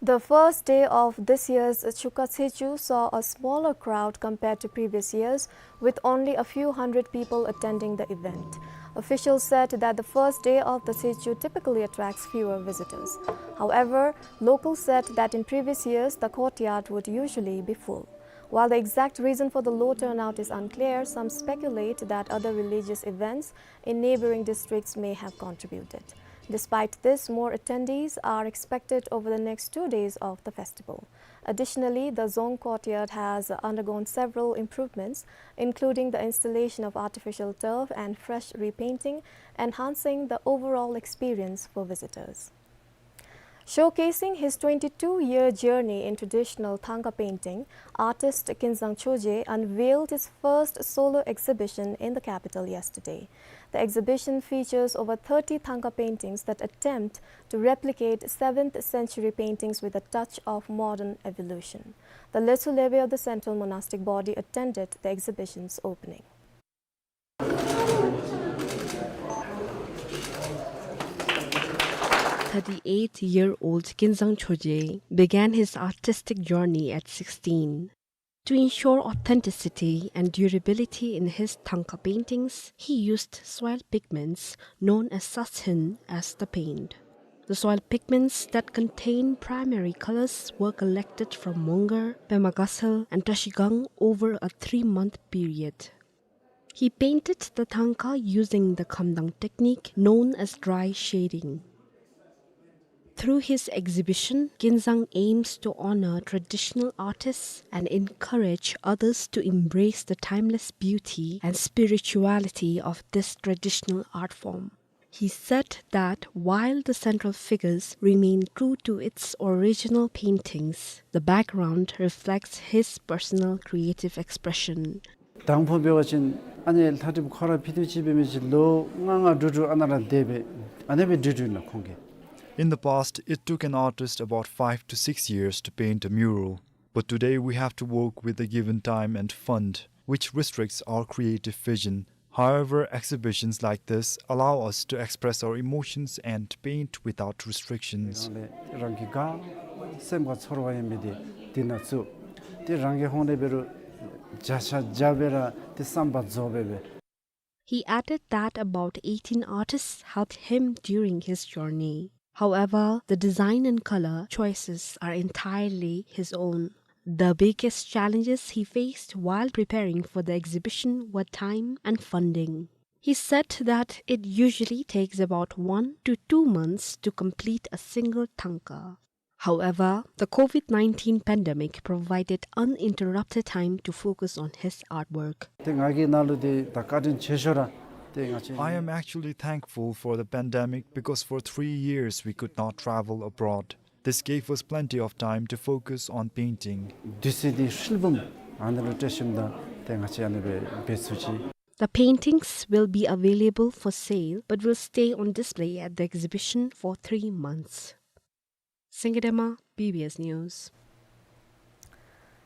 The first day of this year's Chuka Tsechu saw a smaller crowd compared to previous years, with only a few hundred people attending the event. Officials said that the first day of the Tsechu typically attracts fewer visitors. However, locals said that in previous years, the courtyard would usually be full. While the exact reason for the low turnout is unclear, some speculate that other religious events in neighboring districts may have contributed. Despite this, more attendees are expected over the next two days of the festival. Additionally, the Zong courtyard has undergone several improvements, including the installation of artificial turf and fresh repainting, enhancing the overall experience for visitors. Showcasing his twenty-two-year journey in traditional Thangka painting, artist Kinzang Choje unveiled his first solo exhibition in the capital yesterday. The exhibition features over thirty Thangka paintings that attempt to replicate seventh century paintings with a touch of modern evolution. The Lesu Lebe of the Central Monastic Body attended the exhibition's opening. Thirty-eight-year-old Kinzang Choje began his artistic journey at sixteen. To ensure authenticity and durability in his Thangka paintings, he used soil pigments known as satsin as the paint. The soil pigments that contain primary colors were collected from Mongar, Pema Gatshel, and Trashigang over a three-month period. He painted the Thangka using the Khamdang technique known as dry shading. Through his exhibition, Kinzang aims to honor traditional artists and encourage others to embrace the timeless beauty and spirituality of this traditional art form. He said that while the central figures remain true to its original paintings, the background reflects his personal creative expression. དང་ཕུ་འབད་བ་ཅིན་ཨ་ནི་ལྷ་གྲིབ་ཁོ་ར་ཕི་དུ་ཅིག་འབད་མི་ཅིག་ལོ་ལྔ་ལྔ་དྲུག་དྲུག་ཨ་ནཱ་ར་སྡོད་པས། ཨ་ནི་སྦེ་དྲུག་དྲུག་ཨིན་ལགས་ཁོང་གིས། In the past, it took an artist about five to six years to paint a mural, but today we have to work with the given time and fund, which restricts our creative vision. However, exhibitions like this allow us to express our emotions and paint without restrictions. རང་ལས་རང་གི་དགའ་སེམས་ཁར་ཚོར་བ་ཡོད་མི་དེ་འདི་ནང་བཙུགས། ཏེ་རང་གི་ཧོང་ལས་འབད་རུང་བརྒྱ་ཆ་བརྒྱ་སྦེ་ར་ཏེ་བསམ་པ་རྫོགས་སྦེ་སྦེ། He added that about eighteen artists helped him during his journey. However, the design and color choices are entirely his own. The biggest challenges he faced while preparing for the exhibition were time and funding. He said that it usually takes about one to two months to complete a single thangka. However, the COVID nineteen pandemic provided uninterrupted time to focus on his artwork. ཏེ་ང་གིས་ནཱ་ལུ་འདི་ད་བཀའ་དྲིན་ཆེ་ཤོས་ར་ཏེ་ང་བཅས། I am actually thankful for the pandemic because for three years we could not travel abroad. This gave us plenty of time to focus on painting. དུས་ཚོད་འདི་ཧྲིལ་བུམ་ཨ་ནི་ལུ་སྤྲོད་ཞིནམ་ད་ཏེ་ང་བཅས་ཨ་ནི་སྦེ་འབད་ཚུགས་ཅི། The paintings will be available for sale but will stay on display at the exhibition for three months. Singye Dema, B B S News.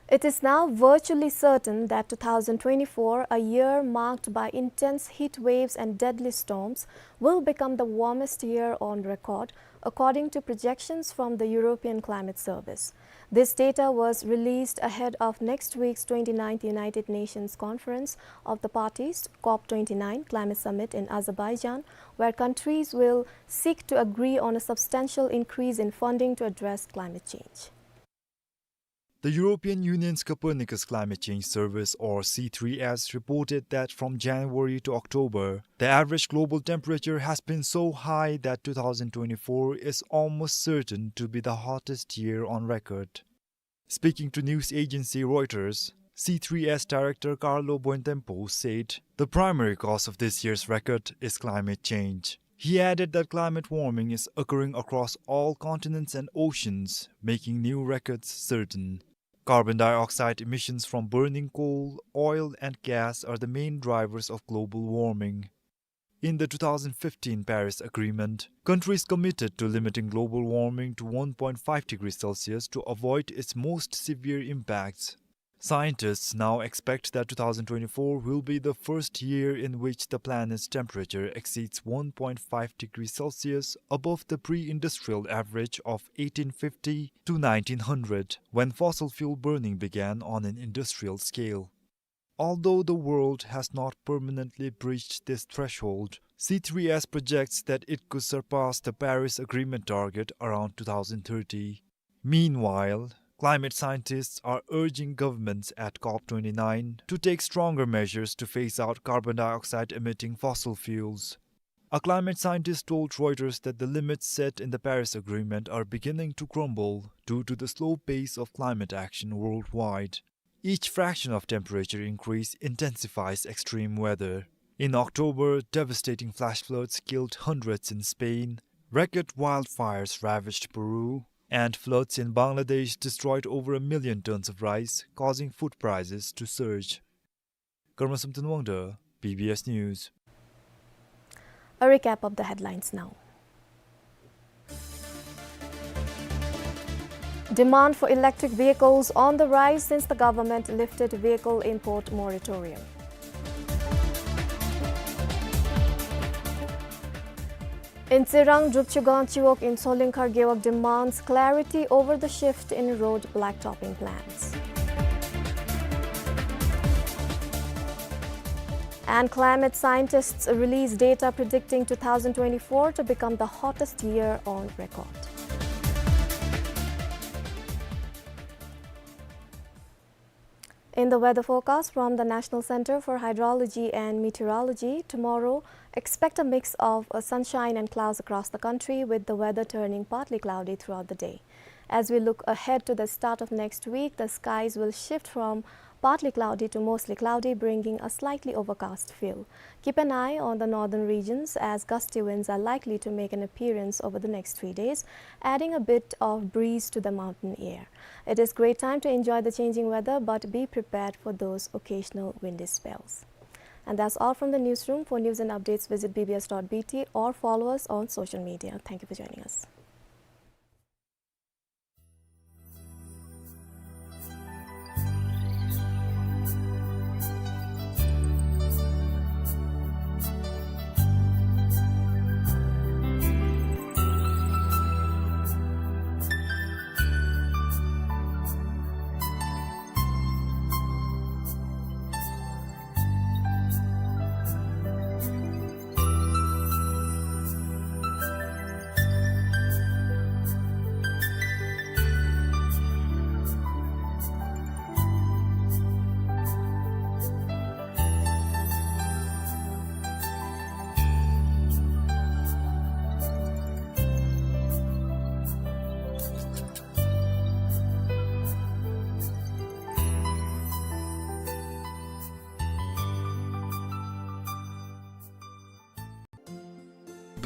It is now virtually certain that two thousand twenty-four, a year marked by intense heat waves and deadly storms, will become the warmest year on record, according to projections from the European Climate Service. This data was released ahead of next week's twenty-ninth United Nations Conference of the Parties, COP twenty-nine Climate Summit in Azerbaijan, where countries will seek to agree on a substantial increase in funding to address climate change. The European Union's Copernicus Climate Change Service, or C three S, reported that from January to October, the average global temperature has been so high that two thousand twenty-four is almost certain to be the hottest year on record. Speaking to news agency Reuters, C three S director Carlo Buontempo said the primary cause of this year's record is climate change. He added that climate warming is occurring across all continents and oceans, making new records certain. Carbon dioxide emissions from burning coal, oil, and gas are the main drivers of global warming. In the two thousand fifteen Paris Agreement, countries committed to limiting global warming to one point five degrees Celsius to avoid its most severe impacts. Scientists now expect that two thousand twenty-four will be the first year in which the planet's temperature exceeds one point five degrees Celsius above the pre-industrial average of eighteen fifty to nineteen hundred, when fossil fuel burning began on an industrial scale. Although the world has not permanently breached this threshold, C three S projects that it could surpass the Paris Agreement target around two thousand thirty. Meanwhile, climate scientists are urging governments at COP twenty-nine to take stronger measures to phase out carbon dioxide-emitting fossil fuels. A climate scientist told Reuters that the limits set in the Paris Agreement are beginning to crumble due to the slow pace of climate action worldwide. Each fraction of temperature increase intensifies extreme weather. In October, devastating flash floods killed hundreds in Spain, record wildfires ravaged Peru, and floods in Bangladesh destroyed over a million tons of rice, causing food prices to surge. Karma Samten Wangda, B B S News. A recap of the headlines now. Demand for electric vehicles on the rise since the government lifted vehicle import moratorium. In Tsirang, Drupchugang Chiwog in Tsolingkhar Gewog demands clarity over the shift in road blacktopping plans. And climate scientists release data predicting two thousand twenty-four to become the hottest year on record. In the weather forecast from the National Center for Hydrology and Meteorology, tomorrow, expect a mix of, uh, sunshine and clouds across the country, with the weather turning partly cloudy throughout the day. As we look ahead to the start of next week, the skies will shift from partly cloudy to mostly cloudy, bringing a slightly overcast feel. Keep an eye on the northern regions, as gusty winds are likely to make an appearance over the next three days, adding a bit of breeze to the mountain air. It is great time to enjoy the changing weather, but be prepared for those occasional windy spells. And that's all from the newsroom. For news and updates, visit B B S dot B T or follow us on social media. Thank you for joining us.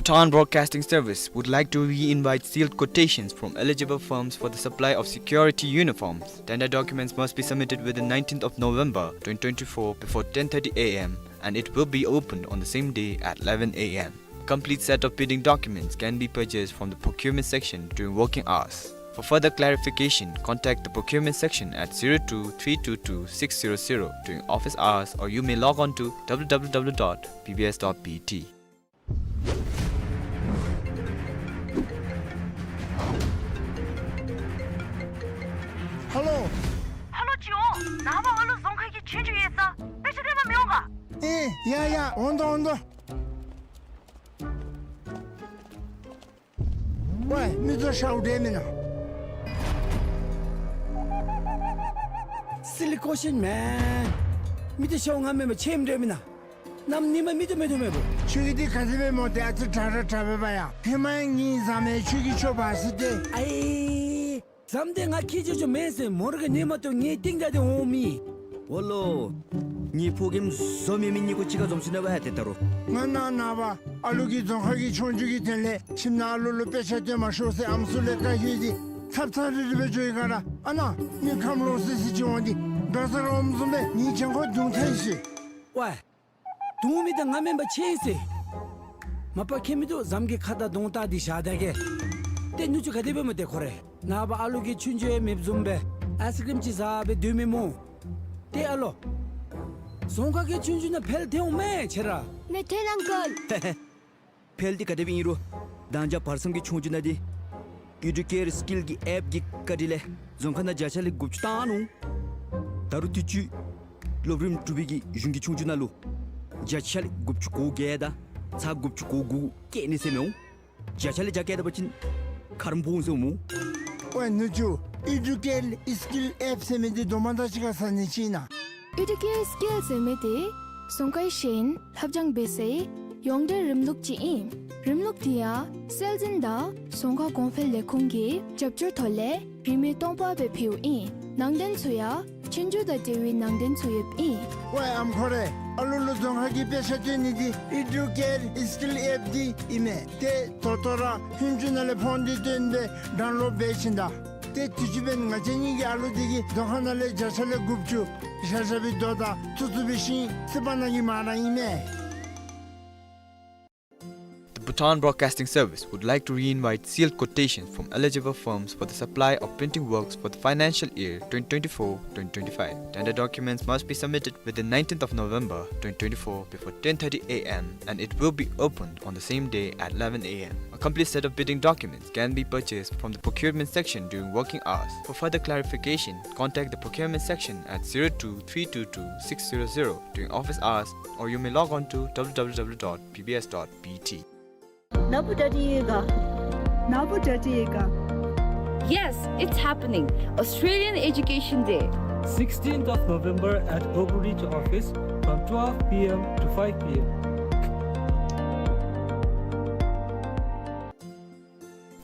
Bhutan Broadcasting Service would like to re-invite sealed quotations from eligible firms for the supply of security uniforms. Tender documents must be submitted within nineteenth of November twenty twenty-four before ten thirty a m and it will be opened on the same day at eleven a m. A complete set of bidding documents can be purchased from the procurement section during working hours. For further clarification, contact the procurement section at zero two three two two six zero zero during office hours, or you may log on to w w w dot b b s dot b t. ཧ་ལོ། ཧ་ལོ་ཅི་འོང་། ནངས་པ་ཨ་ལུ་རྫོང་ཁ་གི་ཆོས་རྒྱུགས་ཡོད་ས། དཔེ་ཆ་སྟོན་པར་མི་འོང་ག། ཨེ་ཡ་ཡ། འོང་དོ་འོང་དོ། ཝའི་མི་ཚུ་ཤོག་དེ་མེན་ན། Silly question, man. མི་ཚུ་ཤོག་ང་མེན་པར་ཆེམ་དེ་མེན་ན། ནམ་ཉི་མ་མི་ཚུ་མེད་དོ་མེད་པོ། ཁྱོད་ཀྱིས་འདི་ག་དེ་སྦེ་སྨོ། ཏེ་ཨ་ཙི་དྲག་དྲག་དྲག་པས་པ་ཡ། ཧེ་མ་ཡང་ངེའི་བཟའ་མི་ཁྱོད་ཀྱིས་ཁྱོད་འབག་ཟེར་ཏེ། ཨའི་བཟའ་མི་དེ་ང་ཁྱེད་ཅོ་ཅོ་མེན་ཟེར། མོ་ར་གི་ཉི་མ་ཏོ་ངེའི་སྟེང་ད་དེ་འོང་མི། འོ་ལོ། ངེའི་ཕོ་རྒནམ་བཟོ་མེད་མི་གཉིས་ཀོ་གཅིག་ཁར་འཛོམས་སོ་ནུག་པ་ཡ་ཏེ་ད་རུང་། ང་ནངས་པ་ཨ་ལུ་གི་རྫོང་ཁ་གི་ཆོས་རྒྱུགས་ཀྱི་དོན་ལས་ཁྱིམ་ནང་ཨ་ལུ་ལུ་དཔེ་ཆ་སྟོན་མ་ཤོག་ཟེར་ཨམ་སྲུ་ལས་བཀའ་ཞུ་སྟེ་ཚབ་ཚབ་རི་རི་སྦེ་འགྱོ་ཡི་ག་ར། ཨ་ནཱ་མི་ཁམས་ལོག་སི་སི་ཅིག་འོང་སྟེ་འགྲོ་ས་རོམ་བཟུམ་སྦེ་ངེའི་གྱང་ཁར་རྡུང་ཐལ་ཤི། ཝའི། རྡུང་མི་དེ་ང་མེན་པར་ཆེ་ཟེར། མ་པ་ཁྱེད་མི་ཚུ་བཟའ་མི་གི་ཁ་དར་གདོང་དར་འདི་བཞག་ད་གེ། ཏེ་ནུ་གཅུང་ག་དེ་སྦེ་སྨོ་ཏེ་ཁོ་རེ། ནངས་པ་ཨ་ལུ་གི་ཆོས་རྒྱུགས་ཡང་མེདཔ་བཟུམ་སྦེ་ཨའི་སི་ཀྲིམ་ཅིག་བཟའ་སྦེ་སྡོད་མི་སྨོ། ཏེ་ཨ་ལོ། རྫོང་ཁ་གི་ཆོས་རྒྱུགས་ནང་འཕེལ་ཐལ་འོང་མས་ཁྱེད་ར། ནེ་ཐེན་ཨང་ཀལ། འཕེལ་འདི་ག་དེ་སྦེ་ཨིན་རུང་དང་ཅ་བར་མཚམས་ཀྱི་ཆོས་རྒྱུགས་ནང་འདི་ཨི་ཌུ་ཀེར་སི་ཀིལ་གྱི་ཨེཔ་གི་བཀའ་དྲིན་ལས་རྫོང་ཁ་ནང་བརྒྱ་ཆ་ལས་དགུ་བཅུ་བཏང་ནུག། ད་རུང་དུས་ཅི་སློབ་རིམ་དྲུག་པའི་གི་གཞུང་གི་ཆོས་རྒྱུགས་ནང་ལུ་བརྒྱ་ཆ་ལས་དགུ་བཅུ་གོ་བརྒྱད་དང་ཚག་དགུ་བཅུ་གོ་དགུ་བཀལ་ནི་ཟེར་མི་འོང་། བརྒྱ་ཆ་ལས་བརྒྱ་བཀལ་ད་པ་ཅིན་ཁ་རམ་སྦོམ་ཟེར་འོང་སྨོ། ཝའི་ནུ་གཅུང་། ཨི་ཌུ་ཀེར་སི་ཀིལ་ཨེཔ་ཟེར་མི་འདི་དོ་མ་དང་གཅིག་ཁར་ཟ་ནི་ཅིག་ཨིན་ན། ཨི་ཌུ་ཀེར་སི་ཀིལ་ཟེར་མི་འདི་རྫོང་ཁའི་ཤེས་ཡོན་ལྷབ་སྦྱང་འབད་སའི་ཡོངས་འབྲེལ་རིམ་ལུགས་ཅིག་ཨིན། རིམ་ལུགས་འདི་ཡང་སྲོལ་འཛིན་དང་རྫོང་ཁ་གོང་འཕེལ་ལས་ཁུངས་ཀྱི་རྒྱབ་སྐྱོར་ཐོག་ལས་རིན་མེད་སྟོང་པ་སྦེ་ཕུལཝ་ཨིན། ནང་དོན་ཚུ་ཡང་ཆོས་རྒྱུགས་དང་འབྲེལ་བའི་ནང་དོན་ཚུ་ཡོདཔ་ཨིན། ཝའི་ཨམ་ཁོ་རེ། ཨ་ལུ་ལུ་རྫོང་ཁ་གི་དཔེ་ཆ་སྟོན་ནི་འདི་ཨི་ཌུ་ཀེར་སི་ཀིལ་ཨེཔ་འདི་ཨིན་མས། ཏེ་ད་ལྟོ་ར་ཧུན་ཅུ་ནང་ལས་ཕོན་འདི་བཏོན་སྦེ་ཌའུན་ལོཌ་འབད་ཞིནམ་ད། ཏེ་དུས་ཅི་འབདན་ང་བཅས་གཉིས་ཀྱི་ཨ་ལུ་འདི་གིས་རྫོང་ཁ་ནང་ལས་བརྒྱ་ཆ་ལས་དགུ་བཅུ་བཞག་བཞགཔ་སྦེ་དོ་དང་ཚུ་ཚུ་སྦེ་ཤིང་སི་པ་ནང་གི་མ་ར་ཨིན་མས། The Bhutan Broadcasting Service would like to re-invite sealed quotations from eligible firms for the supply of printing works for the financial year twenty twenty-four twenty twenty-five. Tender documents must be submitted within nineteenth of November twenty twenty-four before ten thirty a m and it will be opened on the same day at eleven a m. A complete set of bidding documents can be purchased from the procurement section during working hours. For further clarification, contact the procurement section at zero two three two two six zero zero during office hours, or you may log on to w w w dot b b s dot b t. ནཱ་བུ་ཌ་ཌི་ཡོད་ག། ནཱ་བུ་ཌ་ཌི་ཡོད་ག། Yes, it's happening. Australian Education Day. Sixteenth of November at Oakridge office from twelve p m to five p m.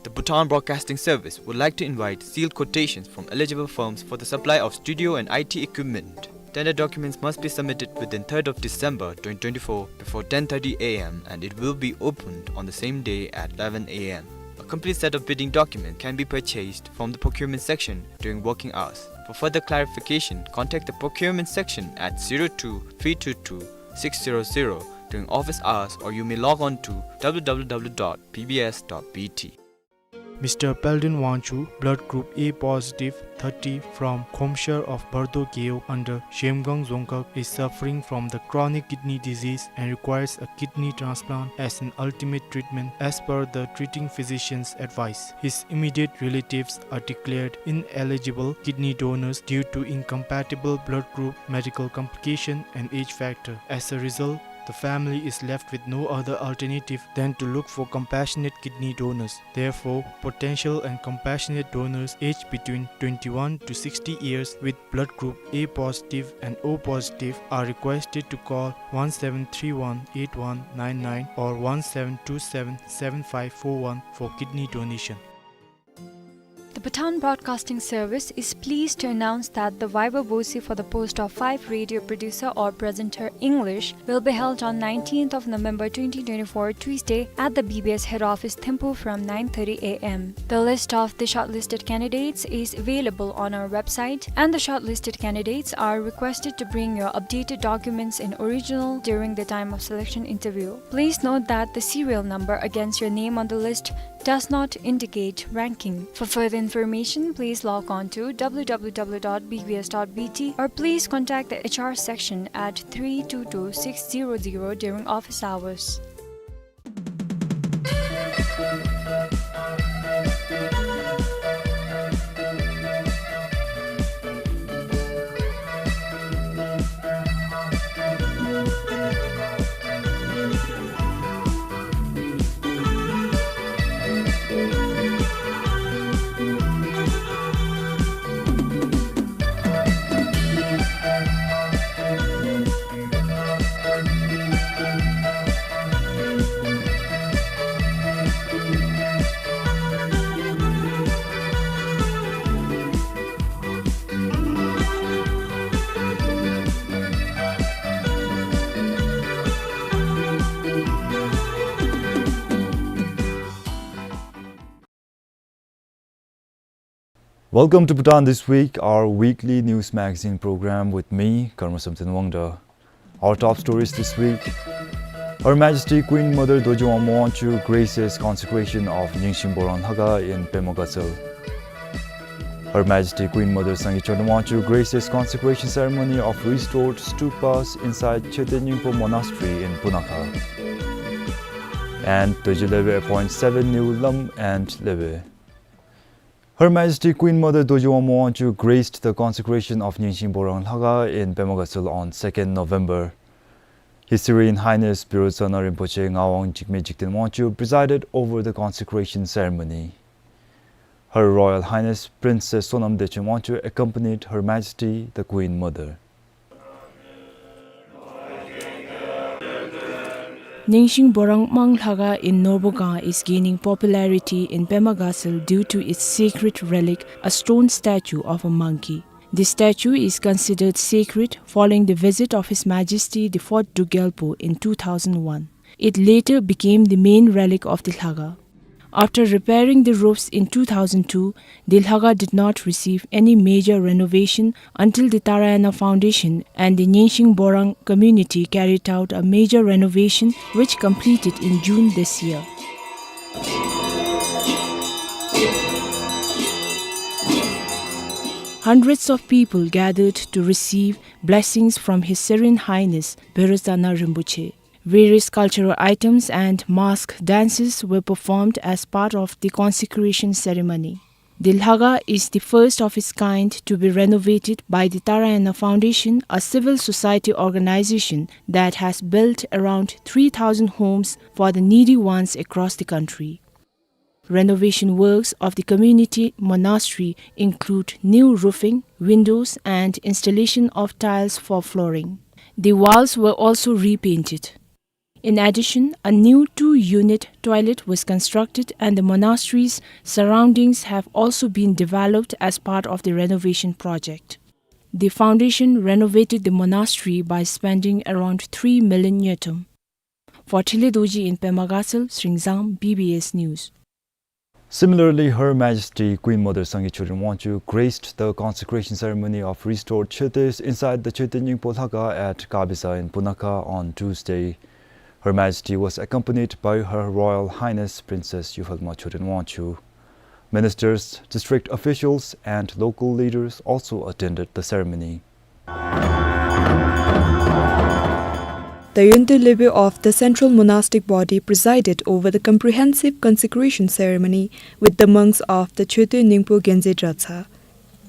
The Bhutan Broadcasting Service would like to invite sealed quotations from eligible firms for the supply of studio and I T equipment. Tender documents must be submitted within third of December twenty twenty-four before ten thirty a m and it will be opened on the same day at eleven a m. A complete set of bidding documents can be purchased from the procurement section during working hours. For further clarification, contact the procurement section at zero two three two two six zero zero during office hours, or you may log on to w w w dot b b s dot b t. Mister Peldon Wangchuk, blood group A positive, thirty, from Khomshar of Bardo Gewog under Zhemgang Dzongkhag, is suffering from the chronic kidney disease and requires a kidney transplant as an ultimate treatment as per the treating physician's advice. His immediate relatives are declared ineligible kidney donors due to incompatible blood group, medical complication, and age factor. As a result, the family is left with no other alternative than to look for compassionate kidney donors. Therefore, potential and compassionate donors aged between twenty-one to sixty years with blood group A positive and O positive are requested to call one seven three one eight one nine nine or one seven two seven seven five four one for kidney donation. The Bhutan Broadcasting Service is pleased to announce that the viva voce for the post of five radio producer or presenter English will be held on nineteenth of November twenty twenty-four, Tuesday, at the B B S head office, Thimphu, from nine thirty A M. The list of the shortlisted candidates is available on our website, and the shortlisted candidates are requested to bring your updated documents in original during the time of selection interview. Please note that the serial number against your name on the list does not indicate ranking. For further information, please log on to W W W dot B B S dot B T or please contact the H R section at three two two six zero zero during office hours. Welcome to Bhutan This Week, our weekly news magazine program with me, Karma Samten Wangda. Our top stories this week. Her Majesty Queen Mother Dorji Wangmo Wangchuck graces consecration of Nyingsing Borang Lhakhang in Pema Gatshel. Her Majesty Queen Mother Sangay Chöden Wangchuck graces consecration ceremony of restored stupas inside Choeten Nyingpo Monastery in Punakha. And Dorji Lewe appoints seven new Lam and Lewe. Her Majesty Queen Mother Dorji Wangmo Wangchuck graced the consecration of Nyingsing Borang Lhakhang in Pema Gatshel on second November. His Serene Highness Birodzana Rinpoche Ngawang Jigme Jigten Wangchuck presided over the consecration ceremony. Her Royal Highness Princess Sonam Dechen Wangchuck accompanied Her Majesty the Queen Mother. Nyingsing Borang Mang Lhakhang in Norbogang is gaining popularity in Pema Gatshel due to its sacred relic, a stone statue of a monkey. The statue is considered sacred following the visit of His Majesty the Fourth Druk Gyalpo in two thousand one. It later became the main relic of the Lhakhang. After repairing the roofs in two thousand two, the Lhakhang did not receive any major renovation until the Tarayana Foundation and the Nyingsing Borang community carried out a major renovation, which completed in June this year. Hundreds of people gathered to receive blessings from His Serene Highness Birodzana Rinpoche. Various cultural items and mask dances were performed as part of the consecration ceremony. The Lhakhang is the first of its kind to be renovated by the Tarayana Foundation, a civil society organization that has built around three thousand homes for the needy ones across the country. Renovation works of the community monastery include new roofing, windows, and installation of tiles for flooring. The walls were also repainted. In addition, a new two-unit toilet was constructed, and the monastery's surroundings have also been developed as part of the renovation project. The foundation renovated the monastery by spending around three million ngultrum. For Thinley Dorji in Pema Gatshel, Sringzang, B B S News. Similarly, Her Majesty Queen Mother Sangay Chöden Wangchuck graced the consecration ceremony of restored chötes inside the Choeten Nyingpo Lhakhang at Kabisa in Punakha on Tuesday. Her Majesty was accompanied by Her Royal Highness Princess Yuphalma Chöden Wangchuck. Ministers, district officials, and local leaders also attended the ceremony. Tayonte Lebe of the Central Monastic Body presided over the comprehensive consecration ceremony with the monks of the Choeten Nyingpo Gyalpo Dratshang.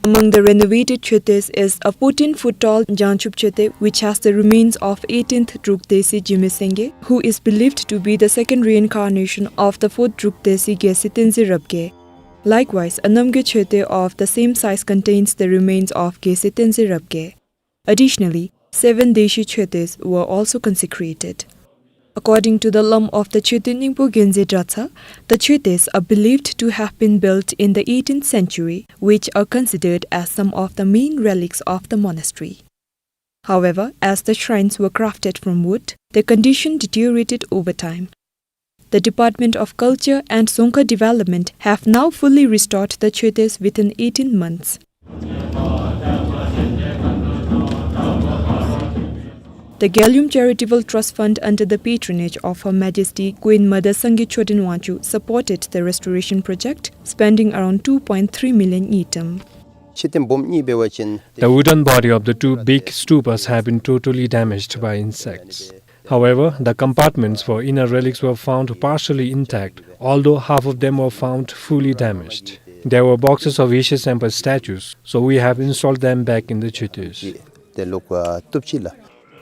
Among the renovated chötes is a fourteen foot tall Jangchup Choeten, which has the remains of eighteenth Druk Teshie Jigme Sangay, who is believed to be the second reincarnation of the fourth Druk Teshie Gyalse Tenzin Rabgye. Likewise, a Namgay Choeten of the same size contains the remains of Gyalse Tenzin Rabgye. Additionally, seven Deshie Choeten were also consecrated. According to the Lam of the Choeten Ningpo Gyonzin Dratshang, the choetes are believed to have been built in the eighteenth century, which are considered as some of the main relics of the monastery. However, as the shrines were crafted from wood, their condition deteriorated over time. The Department of Culture and Dzongkha Development have now fully restored the choetes within eighteen months. The Gyalum Charitable Trust Fund, under the patronage of Her Majesty Queen Mother Sangay Choden Wangchuck, supported the restoration project, spending around two point three million ngultrum. The wooden body of the two big stupas have been totally damaged by insects. However, the compartments for inner relics were found partially intact, although half of them were found fully damaged. There were boxes of Yeshe Sempa statues, so we have installed them back in the choetes.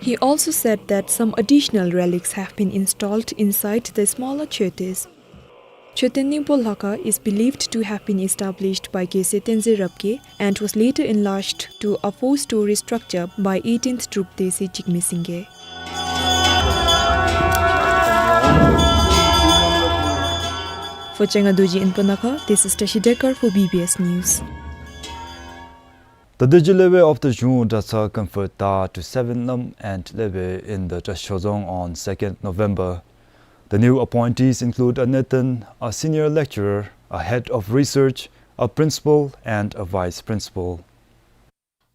He also said that some additional relics have been installed inside the smaller choetes. Choeten Ningpo Lhakha is believed to have been established by Gyalse Tenzin Rabgye and was later enlarged to a four-story structure by eighteenth Drupte Jigme Singye. For Changa Dorji in Punakha, this is Tashi Dekar for B B S News. The Dorji Lheve of the Zhung Dratshang conferred da to seven Lam and Lheve in the Trashozong on second November. The new appointees include a Nathan, a senior lecturer, a head of research, a principal, and a vice principal.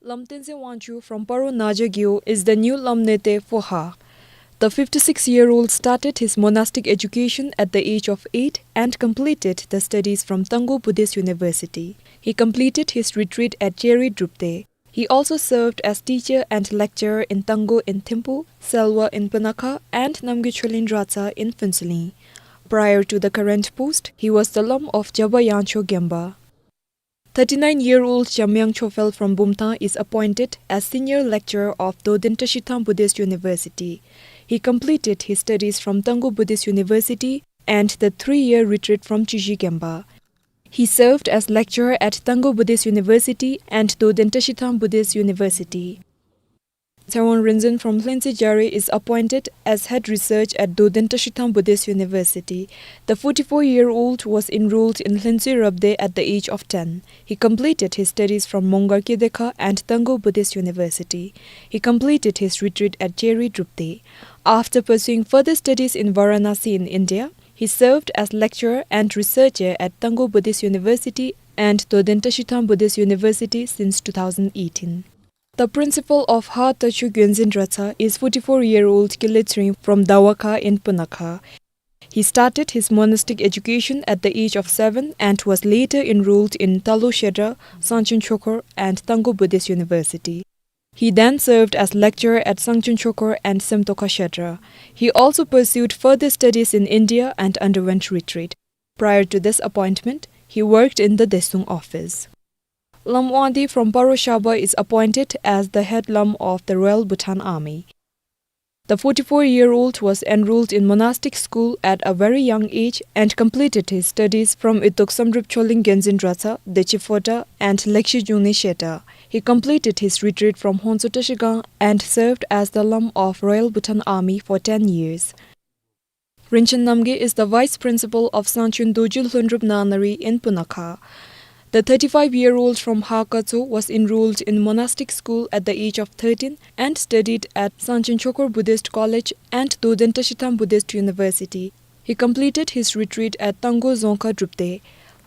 Lam Tenzin Wangchuck from Paro Naja Gyo is the new Lam Nete for Ha. The fifty-six-year-old started his monastic education at the age of eight and completed the studies from Tangkhul Buddhist University. He completed his retreat at Cheri Drupte. He also served as teacher and lecturer in Tangkhul in Thimphu, Selwa in Punakha, and Namgay Choling Dratshang in Phuentsholing. Prior to the current post, he was the Lam of Jaba Yangcho Gemba. Thirty-nine-year-old Jamyang Chophel from Bumthang is appointed as senior lecturer of Doden Tashithang Buddhist University. He completed his studies from Tangkhul Buddhist University and the three-year retreat from Chiji Gemba. He served as lecturer at Tangkhul Buddhist University and Doden Tashithang Buddhist University. Tshewang Rinzin from Lhentse Jare is appointed as head research at Doden Tashithang Buddhist University. The forty-four-year-old was enrolled in Lhentse Rabde at the age of ten. He completed his studies from Mongar Kedekha and Tangkhul Buddhist University. He completed his retreat at Cheri Drupte. After pursuing further studies in Varanasi in India, he served as lecturer and researcher at Tangkhul Buddhist University and Doden Tashithang Buddhist University since two thousand eighteen. The principal of Ha Tachu Gyonzin Dratshang is forty-four-year-old Kile Tsering from Dawakha in Punakha. He started his monastic education at the age of seven and was later enrolled in Talo Shedra, Sangchen Chokhor, and Tangkhul Buddhist University. He then served as lecturer at Sangchen Chokhor and Semtokha Shedra. He also pursued further studies in India and underwent retreat. Prior to this appointment, he worked in the Deshtung office. Lam Wangdi from Paro Shaba is appointed as the head Lam of the Royal Bhutan Army. The forty-four-year-old was enrolled in monastic school at a very young age and completed his studies from Itok Samdrup Choling Gyonzin Dratshang, Dechi Phota, and Lekshi Jungne Sheta. He completed his retreat from Honso Tashigang and served as the Lam of Royal Bhutan Army for ten years. Rinchen Namgay is the vice principal of Sangchun Dorji Lhundrup Nanari in Punakha. The thirty-five-year-old from Hakatso was enrolled in monastic school at the age of thirteen and studied at Sangchen Chokhor Buddhist College and Doden Tashithang Buddhist University. He completed his retreat at Tangkhul Dzongkha Drupte.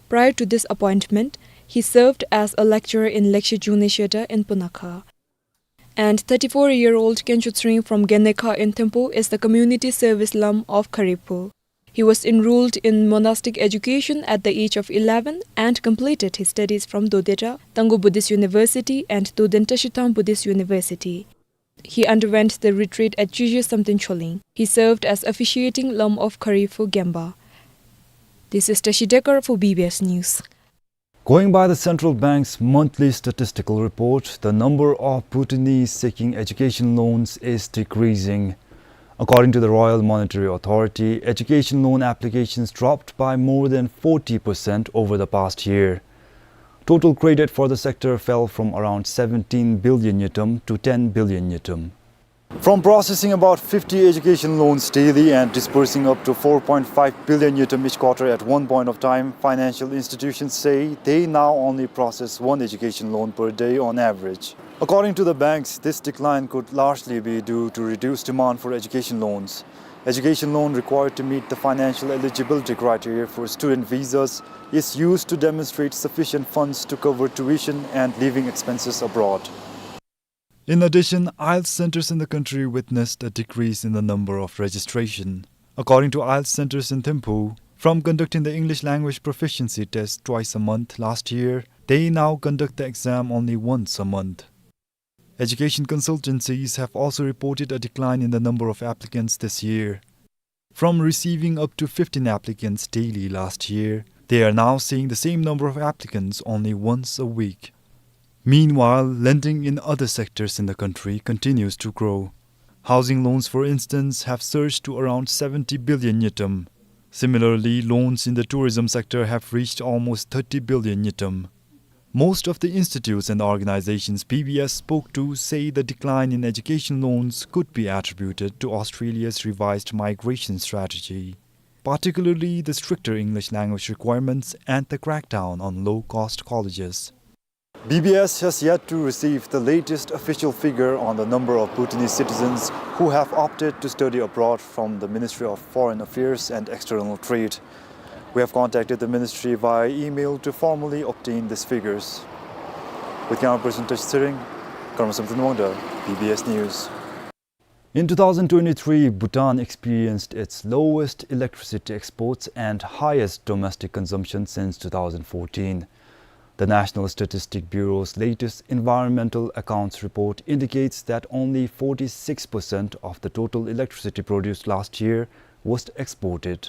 Prior to this appointment, he served as a lecturer in Lekshi Jungne Sheta in Punakha. And thirty-four-year-old Khencho Tsering from Genekha in Thimphu is the community service Lam of Khariphu. He was enrolled in monastic education at the age of eleven and completed his studies from Dodedra, Tangkhul Buddhist University and Doden Tashithang Buddhist University. He underwent the retreat at Chiji Samten Choling. He served as officiating Lam of Khariphu Gemba. This is Tashi Dekar for B B S News. Going by the central bank's monthly statistical report, the number of Bhutanese seeking education loans is decreasing. According to the Royal Monetary Authority, education loan applications dropped by more than forty percent over the past year. Total credit for the sector fell from around seventeen billion ngultrum to ten billion ngultrum. From processing about fifty education loans daily and disbursing up to four point five billion ngultrum each quarter at one point of time, financial institutions say they now only process one education loan per day on average. According to the banks, this decline could largely be due to reduced demand for education loans. Education loan required to meet the financial eligibility criteria for student visas is used to demonstrate sufficient funds to cover tuition and living expenses abroad. In addition, IELTS centers in the country witnessed a decrease in the number of registration. According to IELTS centers in Thimphu, from conducting the English language proficiency test twice a month last year, they now conduct the exam only once a month. Education consultancies have also reported a decline in the number of applicants this year. From receiving up to fifteen applicants daily last year, they are now seeing the same number of applicants only once a week. Meanwhile, lending in other sectors in the country continues to grow. Housing loans, for instance, have surged to around seventy billion ngultrum. Similarly, loans in the tourism sector have reached almost thirty billion ngultrum. Most of the institutes and organizations B B S spoke to say the decline in education loans could be attributed to Australia's revised migration strategy, particularly the stricter English language requirements and the crackdown on low-cost colleges. B B S has yet to receive the latest official figure on the number of Bhutanese citizens who have opted to study abroad from the Ministry of Foreign Affairs and External Trade. We have contacted the ministry via email to formally obtain these figures. With camera person Tashi Tshering, Karma Samten Wangda, B B S News. In two thousand twenty-three, Bhutan experienced its lowest electricity exports and highest domestic consumption since two thousand fourteen. The National Statistic Bureau's latest environmental accounts report indicates that only forty-six percent of the total electricity produced last year was exported.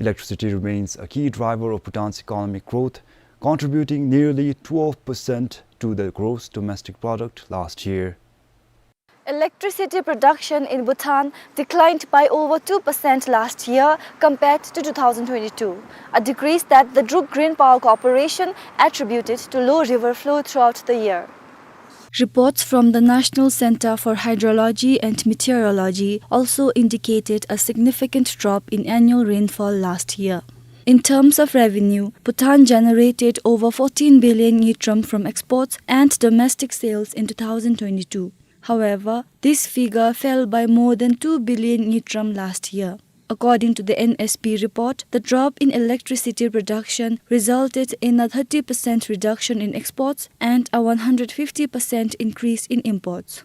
Electricity remains a key driver of Bhutan's economic growth, contributing nearly twelve percent to the gross domestic product last year. Electricity production in Bhutan declined by over two percent last year compared to two thousand twenty-two, a decrease that the Druk Green Power Corporation attributed to low river flow throughout the year. Reports from the National Center for Hydrology and Meteorology also indicated a significant drop in annual rainfall last year. In terms of revenue, Bhutan generated over fourteen billion ngultrum from exports and domestic sales in two thousand twenty-two. However, this figure fell by more than two billion ngultrum last year. According to the N S P report, the drop in electricity production resulted in a thirty percent reduction in exports and a one hundred fifty percent increase in imports.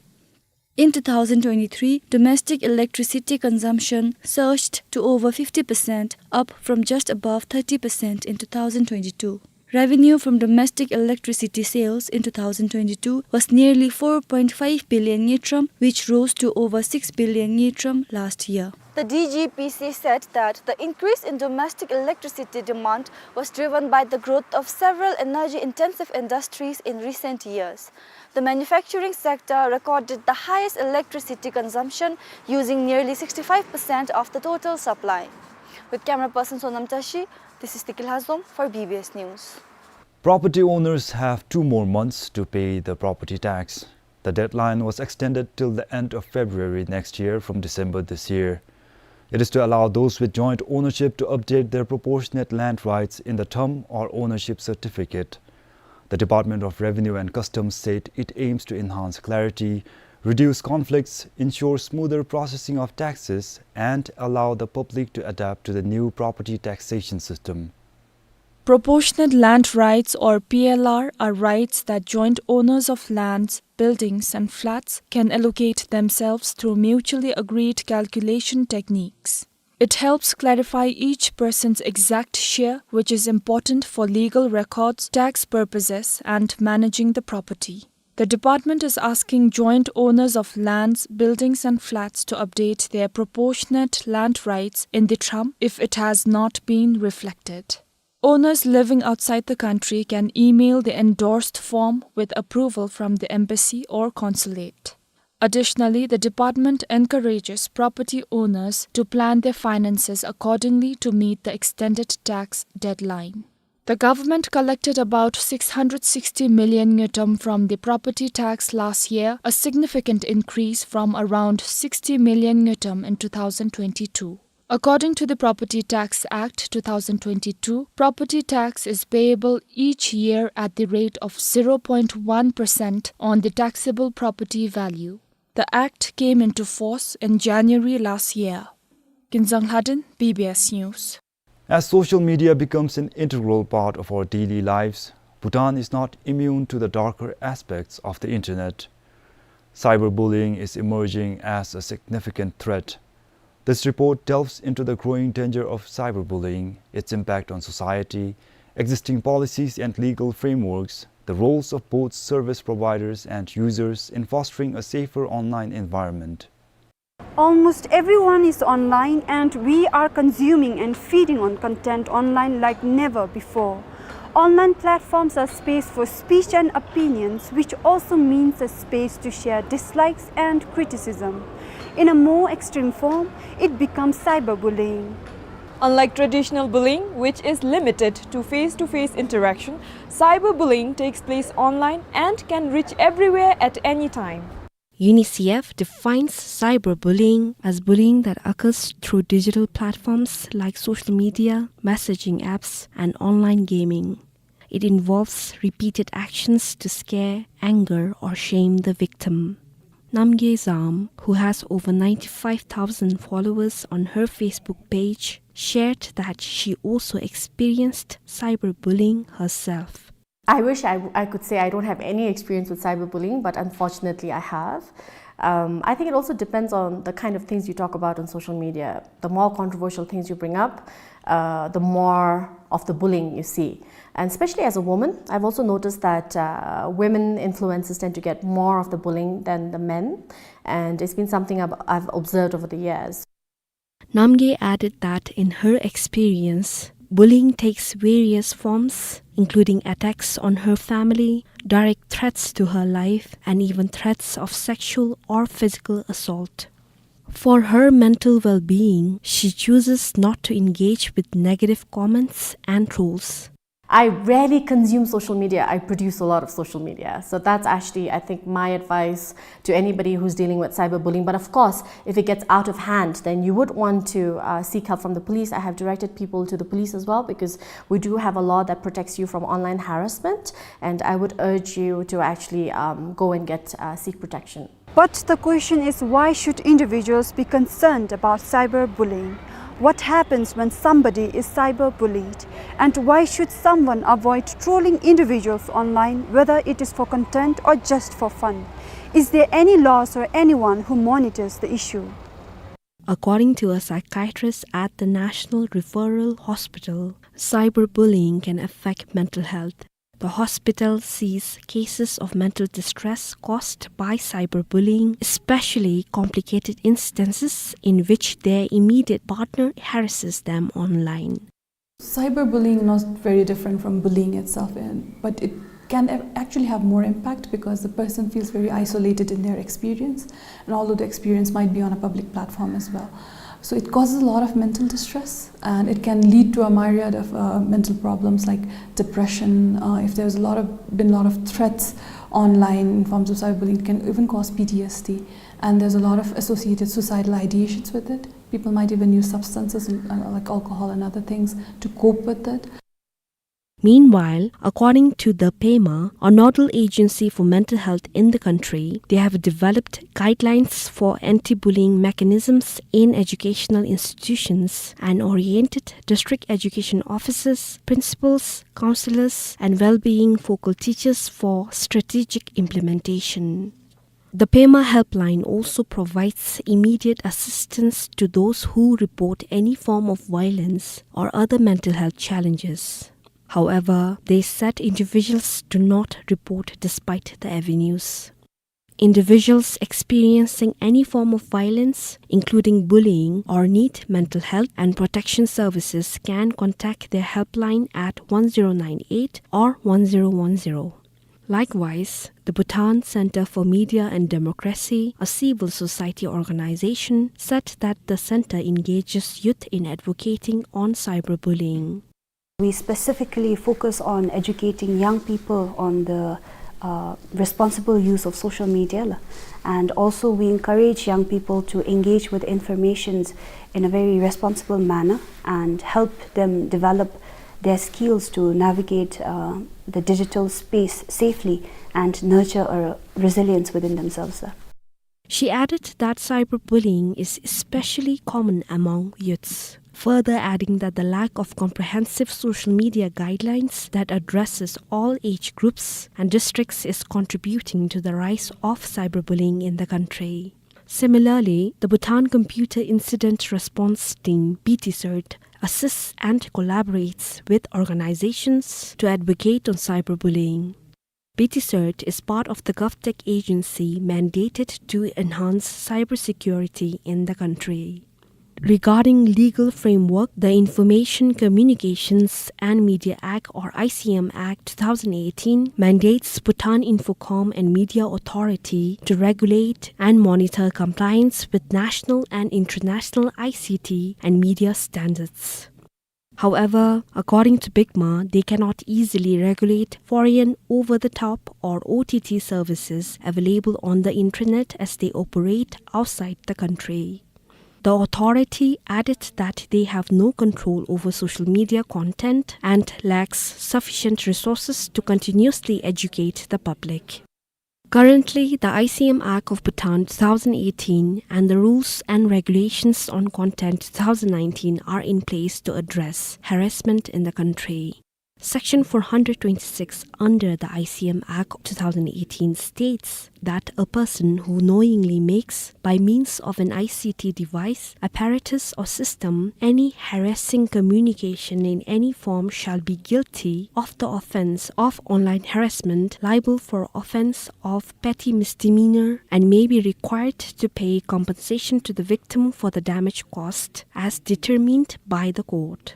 In two thousand twenty-three, domestic electricity consumption surged to over fifty percent, up from just above thirty percent in two thousand twenty-two. Revenue from domestic electricity sales in two thousand twenty-two was nearly four point five billion ngultrum, which rose to over six billion ngultrum last year. The D G P C said that the increase in domestic electricity demand was driven by the growth of several energy-intensive industries in recent years. The manufacturing sector recorded the highest electricity consumption, using nearly sixty-five percent of the total supply. With camera person Sonam Tashi, this is Tikil Hazom for B B S News. Property owners have two more months to pay the property tax. The deadline was extended till the end of February next year from December this year. It is to allow those with joint ownership to update their proportionate land rights in the thumb or ownership certificate. The Department of Revenue and Customs said it aims to enhance clarity, reduce conflicts, ensure smoother processing of taxes, and allow the public to adapt to the new property taxation system. Proportionate land rights, or P L R, are rights that joint owners of lands, buildings, and flats can allocate themselves through mutually agreed calculation techniques. It helps clarify each person's exact share, which is important for legal records, tax purposes, and managing the property. The department is asking joint owners of lands, buildings, and flats to update their proportionate land rights in the thumb if it has not been reflected. Owners living outside the country can email the endorsed form with approval from the embassy or consulate. Additionally, the department encourages property owners to plan their finances accordingly to meet the extended tax deadline. The government collected about six hundred sixty million ngultrum from the property tax last year, a significant increase from around sixty million ngultrum in two thousand twenty-two. According to the Property Tax Act two thousand twenty-two, property tax is payable each year at the rate of zero point one percent on the taxable property value. The act came into force in January last year. Kinzang Lhaden, B B S News. As social media becomes an integral part of our daily lives, Bhutan is not immune to the darker aspects of the internet. Cyberbullying is emerging as a significant threat. This report delves into the growing danger of cyberbullying, its impact on society, existing policies and legal frameworks, the roles of both service providers and users in fostering a safer online environment. Almost everyone is online, and we are consuming and feeding on content online like never before. Online platforms are space for speech and opinions, which also means a space to share dislikes and criticism. In a more extreme form, it becomes cyberbullying. Unlike traditional bullying, which is limited to face-to-face interaction, cyberbullying takes place online and can reach everywhere at any time. UNICEF defines cyberbullying as bullying that occurs through digital platforms like social media, messaging apps, and online gaming. It involves repeated actions to scare, anger, or shame the victim. Namgay Zam, who has over ninety-five thousand followers on her Facebook page, shared that she also experienced cyberbullying herself. I wish I, I could say I don't have any experience with cyberbullying, but unfortunately I have. Um, I think it also depends on the kind of things you talk about on social media. The more controversial things you bring up, uh, the more of the bullying you see. And especially as a woman, I've also noticed that, uh, women influencers tend to get more of the bullying than the men. And it's been something I've, I've observed over the years. Namgay added that in her experience, bullying takes various forms, including attacks on her family, direct threats to her life, and even threats of sexual or physical assault. For her mental well-being, she chooses not to engage with negative comments and trolls. I rarely consume social media. I produce a lot of social media. So that's actually, I think, my advice to anybody who's dealing with cyberbullying. But of course, if it gets out of hand, then you would want to, uh, seek help from the police. I have directed people to the police as well, because we do have a law that protects you from online harassment. And I would urge you to actually, um, go and get, uh, seek protection. But the question is, why should individuals be concerned about cyberbullying? What happens when somebody is cyberbullied? And why should someone avoid trolling individuals online, whether it is for content or just for fun? Is there any laws or anyone who monitors the issue? According to a psychiatrist at the National Referral Hospital, cyberbullying can affect mental health. The hospital sees cases of mental distress caused by cyberbullying, especially complicated instances in which their immediate partner harasses them online. Cyberbullying not very different from bullying itself, and, but it can ac-, actually have more impact because the person feels very isolated in their experience, and although the experience might be on a public platform as well. So it causes a lot of mental distress, and it can lead to a myriad of, uh, mental problems like depression. Uh, if there's a lot of, been a lot of threats online in forms of cyberbullying, it can even cause P T S D. And there's a lot of associated suicidal ideations with it. People might even use substances, uh, like alcohol and other things, to cope with it. Meanwhile, according to the PEMA, a nodal agency for mental health in the country, they have developed guidelines for anti-bullying mechanisms in educational institutions and oriented district education officers, principals, counselors, and well-being focal teachers for strategic implementation. The PEMA helpline also provides immediate assistance to those who report any form of violence or other mental health challenges. However, they said individuals do not report despite the avenues. Individuals experiencing any form of violence, including bullying, or need mental health and protection services, can contact their helpline at one zero nine eight or one zero one zero. Likewise, the Bhutan Center for Media and Democracy, a civil society organization, said that the center engages youth in advocating on cyberbullying. We specifically focus on educating young people on the, uh, responsible use of social media, la. And also we encourage young people to engage with informations in a very responsible manner and help them develop their skills to navigate, uh, the digital space safely and nurture a resilience within themselves, la. She added that cyberbullying is especially common among youths, further adding that the lack of comprehensive social media guidelines that addresses all age groups and districts is contributing to the rise of cyberbullying in the country. Similarly, the Bhutan Computer Incident Response Team, B T CERT, assists and collaborates with organizations to advocate on cyberbullying. B T CERT is part of the GovTech agency mandated to enhance cybersecurity in the country. Regarding legal framework, the Information Communications and Media Act, or I C M Act two thousand eighteen, mandates Bhutan Infocom and Media Authority to regulate and monitor compliance with national and international I C T and media standards. However, according to BICMA, they cannot easily regulate foreign over-the-top or O T T services available on the internet as they operate outside the country. The authority added that they have no control over social media content and lacks sufficient resources to continuously educate the public. Currently, the I C M Act of Bhutan two thousand eighteen and the rules and regulations on content two thousand nineteen are in place to address harassment in the country. Section four hundred twenty-six under the I C M Act two thousand eighteen states that a person who knowingly makes, by means of an I C T device, apparatus or system, any harassing communication in any form shall be guilty of the offense of online harassment, liable for offense of petty misdemeanor, and may be required to pay compensation to the victim for the damage caused as determined by the court.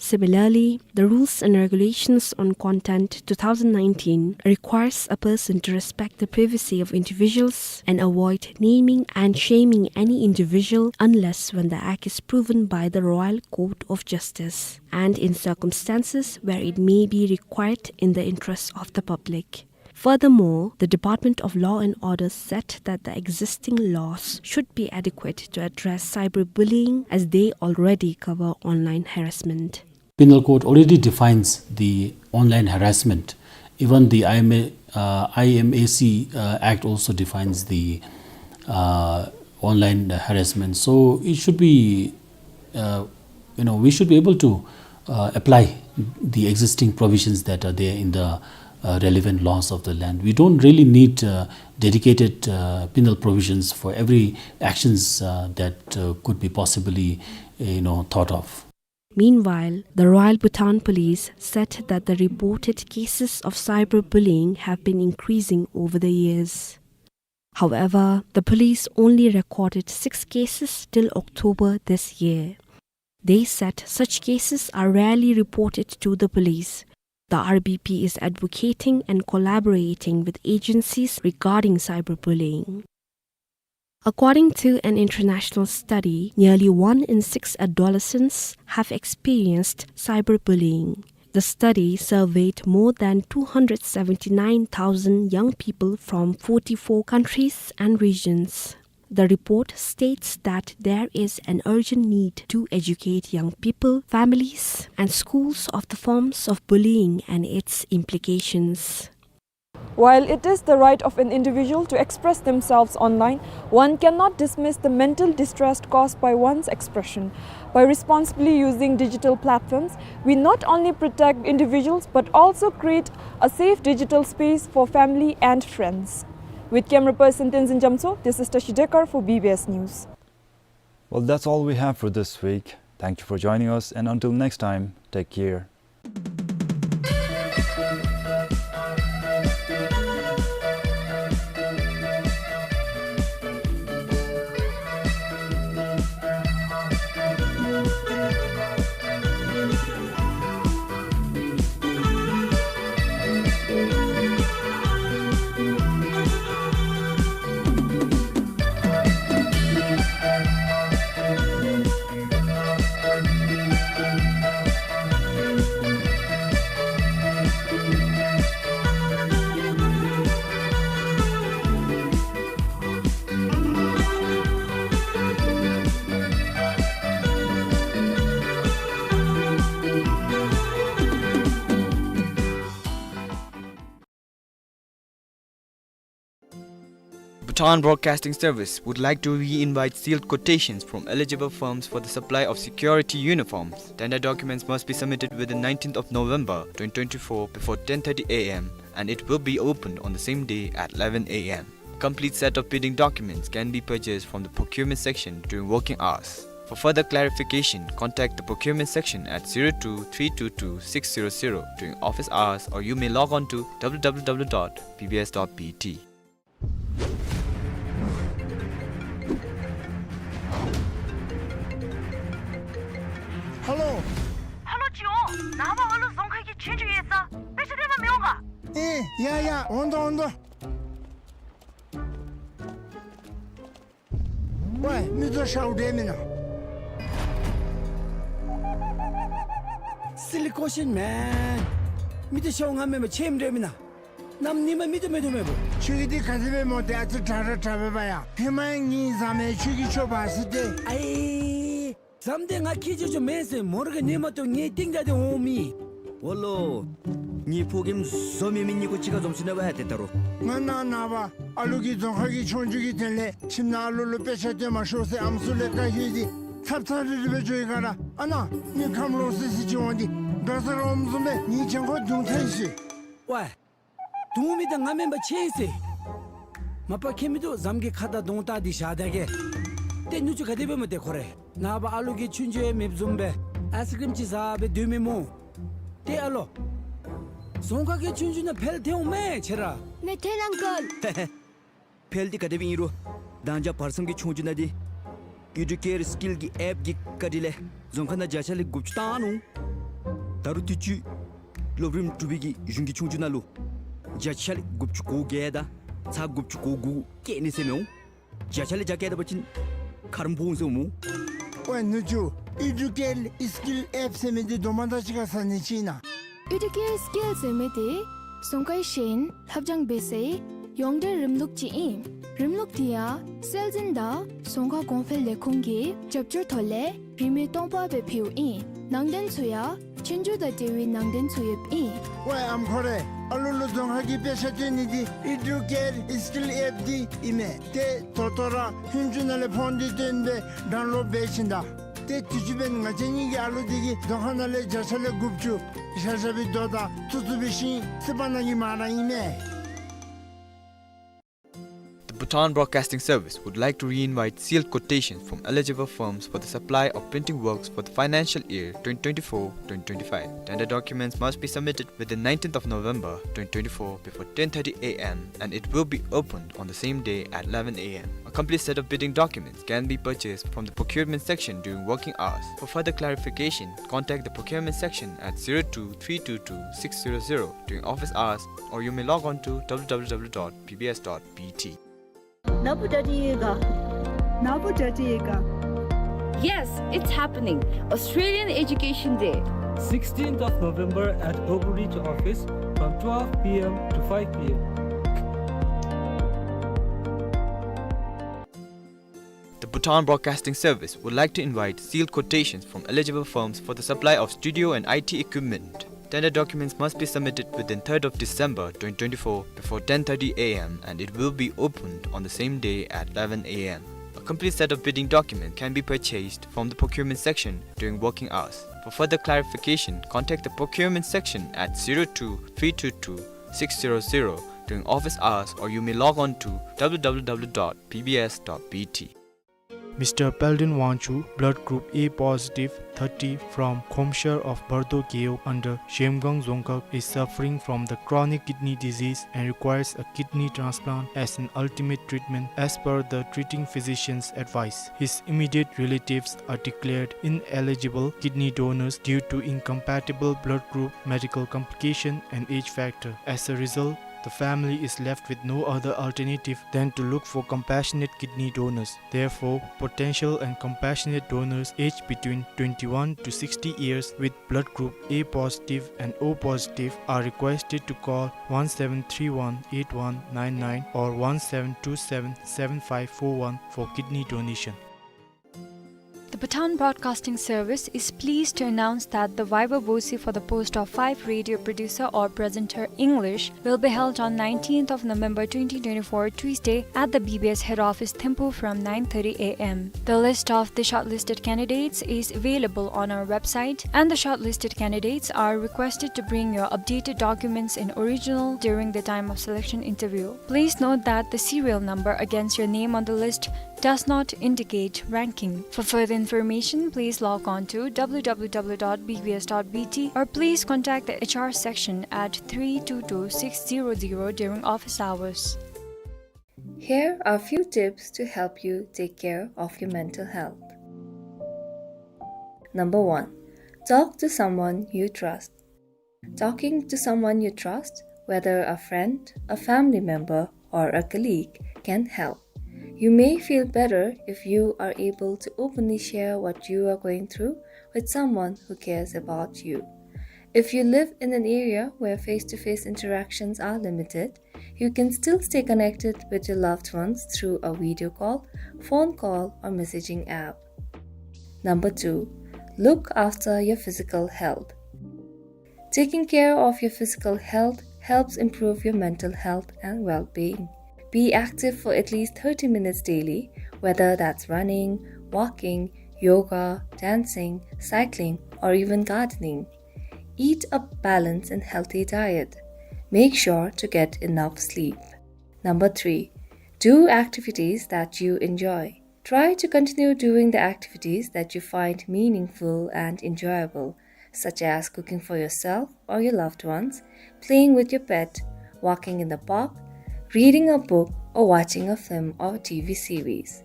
Similarly, the rules and regulations on content two thousand nineteen requires a person to respect the privacy of individuals and avoid naming and shaming any individual unless when the act is proven by the Royal Court of Justice and in circumstances where it may be required in the interest of the public. Furthermore, the Department of Law and Order said that the existing laws should be adequate to address cyberbullying as they already cover online harassment. Penal Code already defines the online harassment. Even the I M A, uh, I M A C, uh, Act also defines the, uh, online harassment. So it should be, uh, you know, we should be able to, uh, apply the existing provisions that are there in the, uh, relevant laws of the land. We don't really need, uh, dedicated, uh, penal provisions for every actions, uh, that, uh, could be possibly, you know, thought of. Meanwhile, the Royal Bhutan Police said that the reported cases of cyberbullying have been increasing over the years. However, the police only recorded six cases till October this year. They said such cases are rarely reported to the police. The R B P is advocating and collaborating with agencies regarding cyberbullying. According to an international study, nearly one in six adolescents have experienced cyberbullying. The study surveyed more than two hundred seventy-nine thousand young people from forty-four countries and regions. The report states that there is an urgent need to educate young people, families, and schools of the forms of bullying and its implications. While it is the right of an individual to express themselves online, one cannot dismiss the mental distress caused by one's expression. By responsibly using digital platforms, we not only protect individuals but also create a safe digital space for family and friends. With camera person Tenzin Jamso, this is Tashi Dekar for B B S News. Well, that's all we have for this week. Thank you for joining us, and until next time, take care. Bhutan Broadcasting Service would like to re-invite sealed quotations from eligible firms for the supply of security uniforms. Tender documents must be submitted within nineteenth of November twenty twenty-four before ten thirty A M, and it will be opened on the same day at eleven A M. Complete set of bidding documents can be purchased from the procurement section during working hours. For further clarification, contact the procurement section at zero two three two two six zero zero during office hours, or you may log on to W W W dot B B S dot B T. ཧ་ལོ། ཧ་ལོ་ཅིག་འོང་། ནངས་པ་ཨ་ལུ་རྫོང་ཁ་གི་ཆོས་རྒྱུགས་ཡོད་ས། དཔེ་ཆ་སྟོན་པར་མི་འོང་ག། ཨེ་ཡ་ཡ། འོང་དོ་འོང་དོ། ཝའི་མི་ཚུ་ཤོག་དྲན་མེན་ན། Silly question, man. མི་ཚུ་ཤོག་ང་མེན་པར་ཁྱོད་དྲན་མེན་ན། གནམ་ཉིནམ་མི་ཚུ་མེད་དོ་མེད་པོ། ཁྱོད་ཀྱིས་འདི་ག་དེ་སྦེ་སྨོ། ཏེ་ཨ་ཙི་དྲག་ར་དྲག་པས་པ་ཡ། ཧེ་མ་ངེའི་ཟམ་མེ་ཁྱོད་ཀྱིས་ཆོག་པ་ཟེར་ཏེ། ཨའི། ཟམ་དེ་ང་ཁྱེར་ཆོག་ཆོག་མེན་ཟེར། མོ་ར་གིས་ཉན་མ་བཏུབ་ངེའི་སྟེང་བརྡབས་ཏེ་འོང་མི། འོ་ལོ། ངེའི་ཕོ་རྒནམ་བཟོ་མེད་མི་གཉིས་ཀོ་གཅིག་ཁར་འཛོམས་ཞིནམ་ལས་ཏེ་ད་རུང་། ང་ནཱ་ནངས་པ་ཨ་ལུ་གི་རྫོང་ཁ་གི་ཆོས་རྒྱུགས་ཀྱི་དོན་ལས་ཁྱིམ་ནང་ཨ་ལུ་ལུ་དཔེ་ཆ་སྟོན་མ་ཤོག་ཟེར་ཨམ་སྲུ་ལས་བཀའ་ཞུ་སྟེ་ཚབ་ཚབ་རིལ་རི་སྦེ་འགྱོ་ཡི་ག་ར། ཨ་ནཱ་མི་ཁམས་ལོག་སི་སི་ཅིག་འོང་སྟེ་དགའ་ས་ར་འོངམ་བཟུམ་སྦེ་ངེའི་གྱང་ཁར་རྡུང་ཐལ་ཤི། ཝའི། རྡུང་མི་དེ་ང་མེན་པར་ཁྱོད་ཨིན་ཟེར། མ་པ་ཁྱོད་མི་འདུག་ཟམ་གྱི་ཁ་དང་གདོང་བལྟ་སྟེ་བཞག་ད་གེ། ཏེ་ནུ་གཅུང་ག་དེ་སྦེ་སྨོ་ཏེ་ཁོ་རེ། ནངས་པ་ཨ་ལུ་གི་ཆོས་རྒྱུགས་ཡང་མེདཔ་བཟུམ་སྦེ་ཨའིསི་ཀྲིམ་ཅིག་བཟའ་སྦེ་སྡོད་མི་སྨོ། ཏེ་ཨ་ལོ། རྫོང་ཁ་གི་ཆོས་རྒྱུགས་ནང་འཕེལ་ཐལ་འོང་མས་ཁྱོད་ར། མེད་ཐལ་ཨང་ཀལ། འཕེལ་འདི་ག་དེ་སྦེ་ཨིན་རུང་མདང་ཞག་བར་མཚམས་ཀྱི་ཆོས་རྒྱུགས་ནང་འདི་ཨི་ཌུ་ཀེར་སི་ཀིལ་གྱི་ཨེཔ་གི་བཀའ་དྲིན་ལས་རྫོང་ཁ་ནང་བརྒྱ་ཆ་ལས་དགུ་བཅུ་བཏང་ནུག། ད་རུང་དུས་ཅི་སློབ་རིམ་དྲུག་པའི་གི་གཞུང་གི་ཆོས་རྒྱུགས་ནང་ལུ་བརྒྱ་ཆ་ལས་དགུ་བཅུ་གོ་བརྒྱད་དང་ཚག་དགུ་བཅུ་གོ་དགུ་བཀལ་ནི་ཟེར་མི་འོང་། བརྒྱ་ཆ་ལས་བརྒྱ་བཀལ་ད་པ་ཅིན་ཁ་རམ་ཕོག་འོང་ཟེར་འོང་སྨོ། ཝའི་ནུ་གཅུང་ཨི་ཌུ་ཀེར་སི་ཀིལ་ཨེཔ་ཟེར་མི་འདི་དོ་མ་དང་གཅིག་ཁར་ཟ་ནི་ཅིག་ཨིན་ན། ཨི་ཌུ་ཀེར་སི་ཀིལ་ཟེར་མི་དེ་རྫོང་ཁའི་ཤེས་ཡོན་ལྷབ་སྦྱང་འབད་སའི་ཡོངས་འབྲེལ་རིམ་ལུགས་ཅིག་ཨིན། རིམ་ལུགས་དེ་ཡང་སྲོལ་འཛིན་དང་རྫོང་ཁ་གོང་འཕེལ་ལས་ཁུངས་ཀྱི་རྒྱབ་སྐྱོར་ཐོག་ལས་རིན་མེད་སྟོང་པ་སྦེ་ཕུལཝ་ཨིན། ནང་དོན་ཚུ་ཡང་ཆོས་རྒྱུགས་དང་འབྲེལ་བའི་ནང་དོན་ཚུ་ཡོདཔ་ཨིན། ཝའི་ཨམ་ཁོ་རེ། ཨ་ལུ་ལུ་རྫོང་ཁ་གི་དཔེ་ཆ་སྟོན་ནི་འདི་ཨི་ཌུ་ཀེར་སི་ཀིལ་ཨེཔ་འདི་ཨིན་མས། ཏེ་ད་ལྟོ་ར་ཧུན་ཅུ་ནང་ལས་ཕོན་འདི་བཏོན་སྦེ་ཌའུན་ལོཌ་འབད་ཞིནམ་ད། ཏེ་དུས་ཅི་འབདན་ང་བཅས་གཉིས་ཀྱི་ཨ་ལུ་འདི་གིས་རྫོང་ཁ་ནང་ལས་བརྒྱ་ཆ་ལས་དགུ་བཅུ་བཞག་བཞག་པའི་རྡོ་དང་ཐུག་ཐུག་པའི་ཤིང་སི་པ་ནང་གི་མ་ར་ཨིན་མས། The Bhutan Broadcasting Service would like to re-invite sealed quotations from eligible firms for the supply of printing works for the financial year twenty twenty-four twenty twenty-five. Tender documents must be submitted within nineteenth of November twenty twenty-four before ten thirty A M, and it will be opened on the same day at eleven A M. A complete set of bidding documents can be purchased from the procurement section during working hours. For further clarification, contact the procurement section at zero two three two two six zero zero during office hours, or you may log on to W W W dot B B S dot B T. ནཱ་བུ་ཌ་ཌི་ཡོད་ག། ནཱ་བུ་ཌ་ཌི་ཡོད་ག། Yes, it's happening. Australian Education Day. Sixteenth of November at Oakridge office from twelve P M to five P M. The Bhutan Broadcasting Service would like to invite sealed quotations from eligible firms for the supply of studio and I T equipment. Tender documents must be submitted within third of December twenty twenty-four before ten thirty A M, and it will be opened on the same day at eleven A M. A complete set of bidding documents can be purchased from the procurement section during working hours. For further clarification, contact the procurement section at zero two three two two six zero zero during office hours, or you may log on to W W W dot B B S dot B T. Mister Peldon Wangchuk, blood group A positive, thirty, from Khomshar of Bardo Gewog under Zhemgang Dzongkhag, is suffering from the chronic kidney disease and requires a kidney transplant as an ultimate treatment as per the treating physician's advice. His immediate relatives are declared ineligible kidney donors due to incompatible blood group, medical complication, and age factor. As a result, the family is left with no other alternative than to look for compassionate kidney donors. Therefore, potential and compassionate donors aged between twenty-one to sixty years with blood group A positive and O positive are requested to call one seven three one eight one nine nine or one seven two seven seven five four one for kidney donation. The Bhutan Broadcasting Service is pleased to announce that the viva voce for the post of five radio producer or presenter English will be held on nineteenth of November twenty twenty-four, Tuesday, at the B B S head office, Thimphu, from nine thirty a m. The list of the shortlisted candidates is available on our website, and the shortlisted candidates are requested to bring your updated documents in original during the time of selection interview. Please note that the serial number against your name on the list does not indicate ranking. For further information, please log on to w w w dot b b s dot b t or please contact the H R section at three two two six zero zero during office hours. Here are a few tips to help you take care of your mental health. Number one, talk to someone you trust. Talking to someone you trust, whether a friend, a family member, or a colleague, can help. You may feel better if you are able to openly share what you are going through with someone who cares about you. If you live in an area where face-to-face interactions are limited, you can still stay connected with your loved ones through a video call, phone call, or messaging app. Number two, look after your physical health. Taking care of your physical health helps improve your mental health and well-being. Be active for at least thirty minutes daily, whether that's running, walking, yoga, dancing, cycling, or even gardening. Eat a balanced and healthy diet. Make sure to get enough sleep. Number three, do activities that you enjoy. Try to continue doing the activities that you find meaningful and enjoyable, such as cooking for yourself or your loved ones, playing with your pet, walking in the park, reading a book, or watching a film or T V series.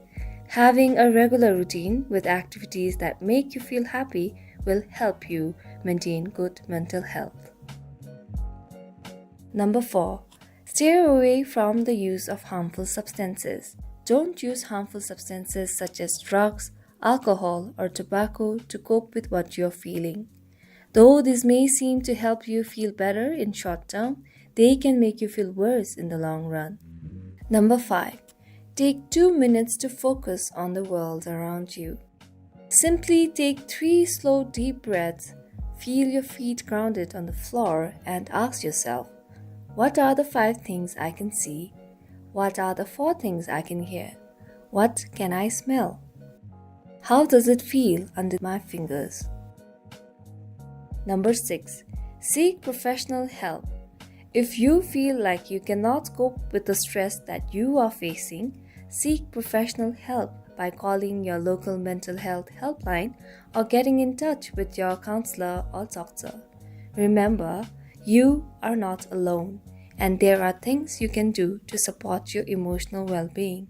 Having a regular routine with activities that make you feel happy will help you maintain good mental health. Number four, steer away from the use of harmful substances. Don't use harmful substances such as drugs, alcohol, or tobacco to cope with what you're feeling. Though this may seem to help you feel better in short term, they can make you feel worse in the long run. Number five, take two minutes to focus on the world around you. Simply take three slow, deep breaths, feel your feet grounded on the floor, and ask yourself, "What are the five things I can see? What are the four things I can hear? What can I smell? How does it feel under my fingers?" Number six, seek professional help. If you feel like you cannot cope with the stress that you are facing, seek professional help by calling your local mental health helpline or getting in touch with your counselor or doctor. Remember, you are not alone, and there are things you can do to support your emotional well-being.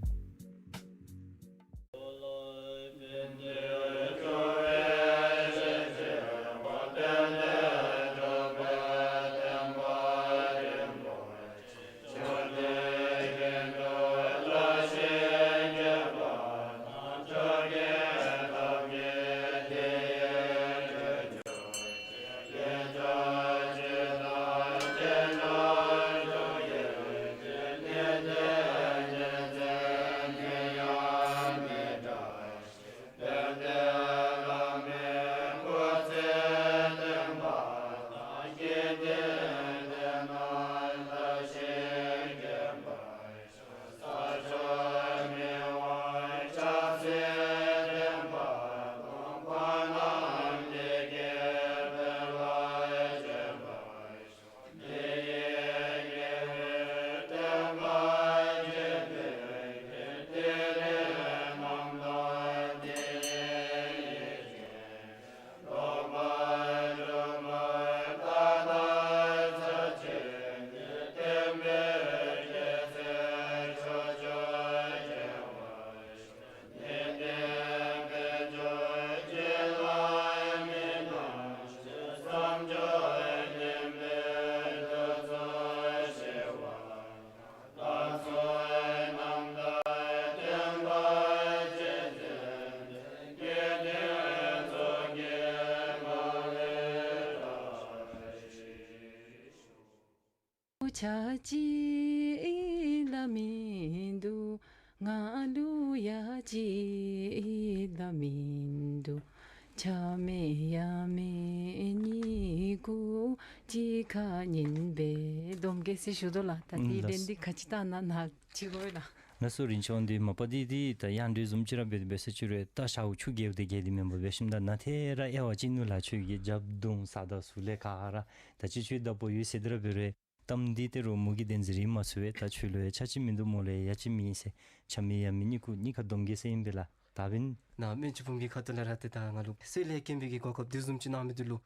ང་ལུ་ཡ་གཅིག་ལ་མིན་འདུག། ཆ་མེད་ཡ་མེད་གཉིས་སྐུ་གཅིག་ཁར་གཉེན་པའི་སྡོམ་རྒྱན་ཟེར་ཞུ་དོ་ལགས། ད་དེའི་ལན་འདི་ག་ཅི་བཏང་ན་ན་ཅི་གོ་ལགས། ལགས་སོ། རིན་ཆེན་དབང་འདུས་མ་པ་འདི་འདི་ད་དབྱངས་སྒྲོན་བཟུམ་ཅིག་ར་འབད་འབད་ས་ཅིག་རུང་ད་ཞཝ་ཆུ་རྒྱས་ཏེ་རྒྱས་ཏེ་མེན་པར་འབད་ཞིནམ་ད་ན་ཏེ་ར་དབྱེ་བ་ཅིག་ནུག་ལགས། ཁྱོད་ཀྱི་རྒྱབ་གདོང་ས་དང་ཟུར་ལས་ག་ར་ད་ཅི་ཁྱོད་བདག་པོ་ཡོད་ཟེར་དེ་ར་འབད་རུང་གཏམ་འདི་ཏེ་རོགས་མོ་གིས་བདེན་འཛིན་རེ་མ་ཚུགས་པས། ད་ཁྱོད་ལུ་ཡང་ཆ་གཅིག་མིན་འདུག། མོ་ལུ་ཡང་ཡ་གཅིག་མེད་ཟེར། ཆ་མེད་ཡ་མེད་གཉིས་སྐུ་གཉིས་ཁར་སྡོམ་རྒྱན་ཟེར་ཨིན་པས་ལགས། ད་འབདན་ན་སྨན་ཆུང་བུམོ་གི་ཁ་ཐུག་ལས་ར་ཏེ་ད་ང་ལུ་སྲོག་ལས་རྐྱེན་པའི་གི་གོ་སྐབས་འདི་བཟུམ་ཅིག་གནང་མི་འདི་ལུ་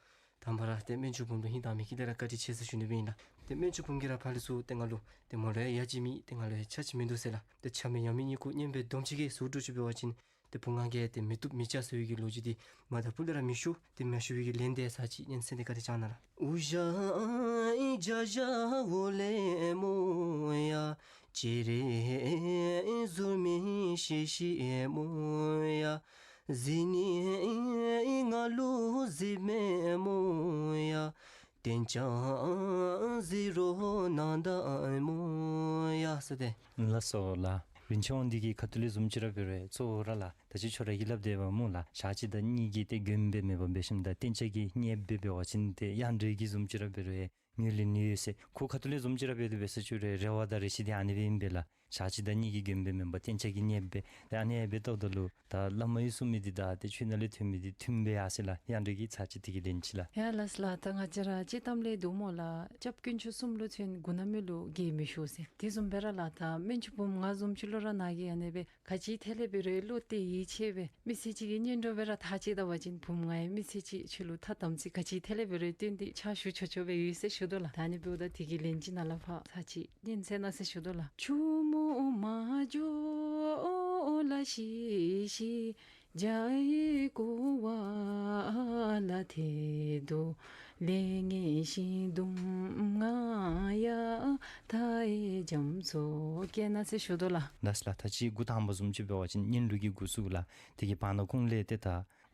དང་པ་ར་ཏེ་སྨན་ཆུང་བུམོ་ལུ་ཧིང་དྭངས་མའི་དཀྱིལ་ལས་ར་བཀའ་དྲིན་ཆེ་ཟེར་ཞུ་ནི་སྦེ་ཨིན་ལགས། ཏེ་སྨན་ཆུང་བུམོ་གིས་ར་ཕར་ལས་ཚུར་ཏེ་ང་ལུ་ཏེ་མོ་ལུ་ཡ་གཅིག་མེད་ཏེ་ང་ལུ་ཡ་ཆ་གཅིག་མིན་འདུག་ཟེར་ལགས། ཏེ་ཆ་མེད་ཡ་མེད་གཉིས་སྐུ་གཉེན་པའི་སྡོམ་ཅིག་གེ་ཟེར་དྲོ་ཅིག་འབད་བ་ཅིན་ཏེ་བུ་ང་གིས་ཏེ་མི་བཏུབ་མི་བྱ་ཟེར་བའི་གི་ལོ་རྒྱུས་འདི་མ་ད་ཕུ་ལས་ར་མི་ཞུ། ཏེ་མ་ཞུ་བའི་གི་ལན་འདི་ཚར་གཅིག་སྙན་གསན་ཏེ་བཀའ་དྲིན་བསྐྱང་གནང་ལགས། ཟེར་ཏེ། ལགས་སོ་ལགས། རིན་ཆེན་དབང་འདུས་ཀྱི་ཁ་ཐུག་ལས་བཟུམ་ཅིག་ར་འབད་རུང་གཙོ་བོ་ར་ལགས། ད་ཅི་ཁྱོད་ར་གིས་སླབ་དེས་པ་སྨོ་ལགས། ཞག་གཅིག་དང་གཉིས་ཀྱི་ཏེ་དགོན་པ་མེན་པར་འབད་ཞིནམ་ད་གཏན་འཇགས་ཀྱི་གནས་སྦེ་འབད་བ་ཅིན་ཏེ་དབྱངས་སྒྲོན་གྱི་བཟུམ་ཅིག་ར་འབད་རུང་ངོས་ལེན་ནི་ཡོད་ཟེར། ཁོ་ཁ་ཐུག་ལས་བཟུམ་ཅིག་ར་འབད་དེ་འབད་ས་ཅིག་རུང་རེ་བ་དང་རེ་ཆེ་འདི་ཨ་ནི་སྦེ་ཨིན་པས་ལགས། ཞག་གཅིག་དང་གཉིས་ཀྱི་དགོན་པ་མེན་པར་གཏན་འཇགས་ཀྱི་གནས་སྦེ་ཏེ་ཨ་ནི་སྦེ་བལྟཝ་ད་ལུ་ད་བླ་མ་གིས་གསུང་མི་འདི་དང་ཏེ་ཆོས་ནང་ལས་ཐོན་མི་འདི་མཐུན་པས་ཡ་ཟེར་ལགས། དབྱངས་སྒྲོན་གྱིས་ཚར་གཅིག་དེ་གི་ལན་ཅིག་ལགས། ཡ་ལགས་སོ་ལགས། ད་ང་བཅས་ར་སྤྱིར་བཏང་ལས་འདུག་སྨོ་ལགས། སྐྱབས་དཀོན་མཆོག་གསུམ་ལུ་མཚོན་མགུ་ནག་མི་ལུ་དགེ་མི་ཞུ་ཟེར། དེ་བཟུམ་སྦེ་ར་ལགས། ད་སྨན་ཆུང་བུམོ་ང་བཟུམ་ཅིག་ལུ་ར་ནཱ་གིས་ཨ་ནི་སྦེ་ག་ཅི་ཐད་ལས་འབད་རུང་བློ་གཏད་ཡིད་ཆེས་སྦེ་མི་སེར་ཅིག་གི་གཉེན་གྲོགས་སྦེ་ར་ཐག་བཅད་ད་པ་ཅིན་བུམོ་ང་ཡང་མི་སེར་ཅིག་ཁྱོད་ལུ་ཐ་དམ་ཚིག་ག་ཅི་ཐད་ལས་འབད་རུང་བསྟུན་ཏེ་ཕྱག་ཞུ་ཆོག་ཆོག་སྦེ་ཡོད་ཟེར་ཞུ་དོ་ལགས། ད་ཨ་ནི་འབདཝ་ད་དེ་གི་ལན་ཅིག་ནཱ་ལས་ཕར་ཚར་གཅིག་སྙན་གསན་གནང་ཟེར་ཞུ་དོ་ལགས། ལགས་ལགས། ད་ཅི་འགོ་དང་པ་བཟུམ་ཅིག་འབད་བ་ཅིན་སྙན་ལུགས་ཀྱི་འགོ་བཙུགས་ལགས། དེ་གི་བར་ན་ཁུངས་ལས་ཏེ་ད་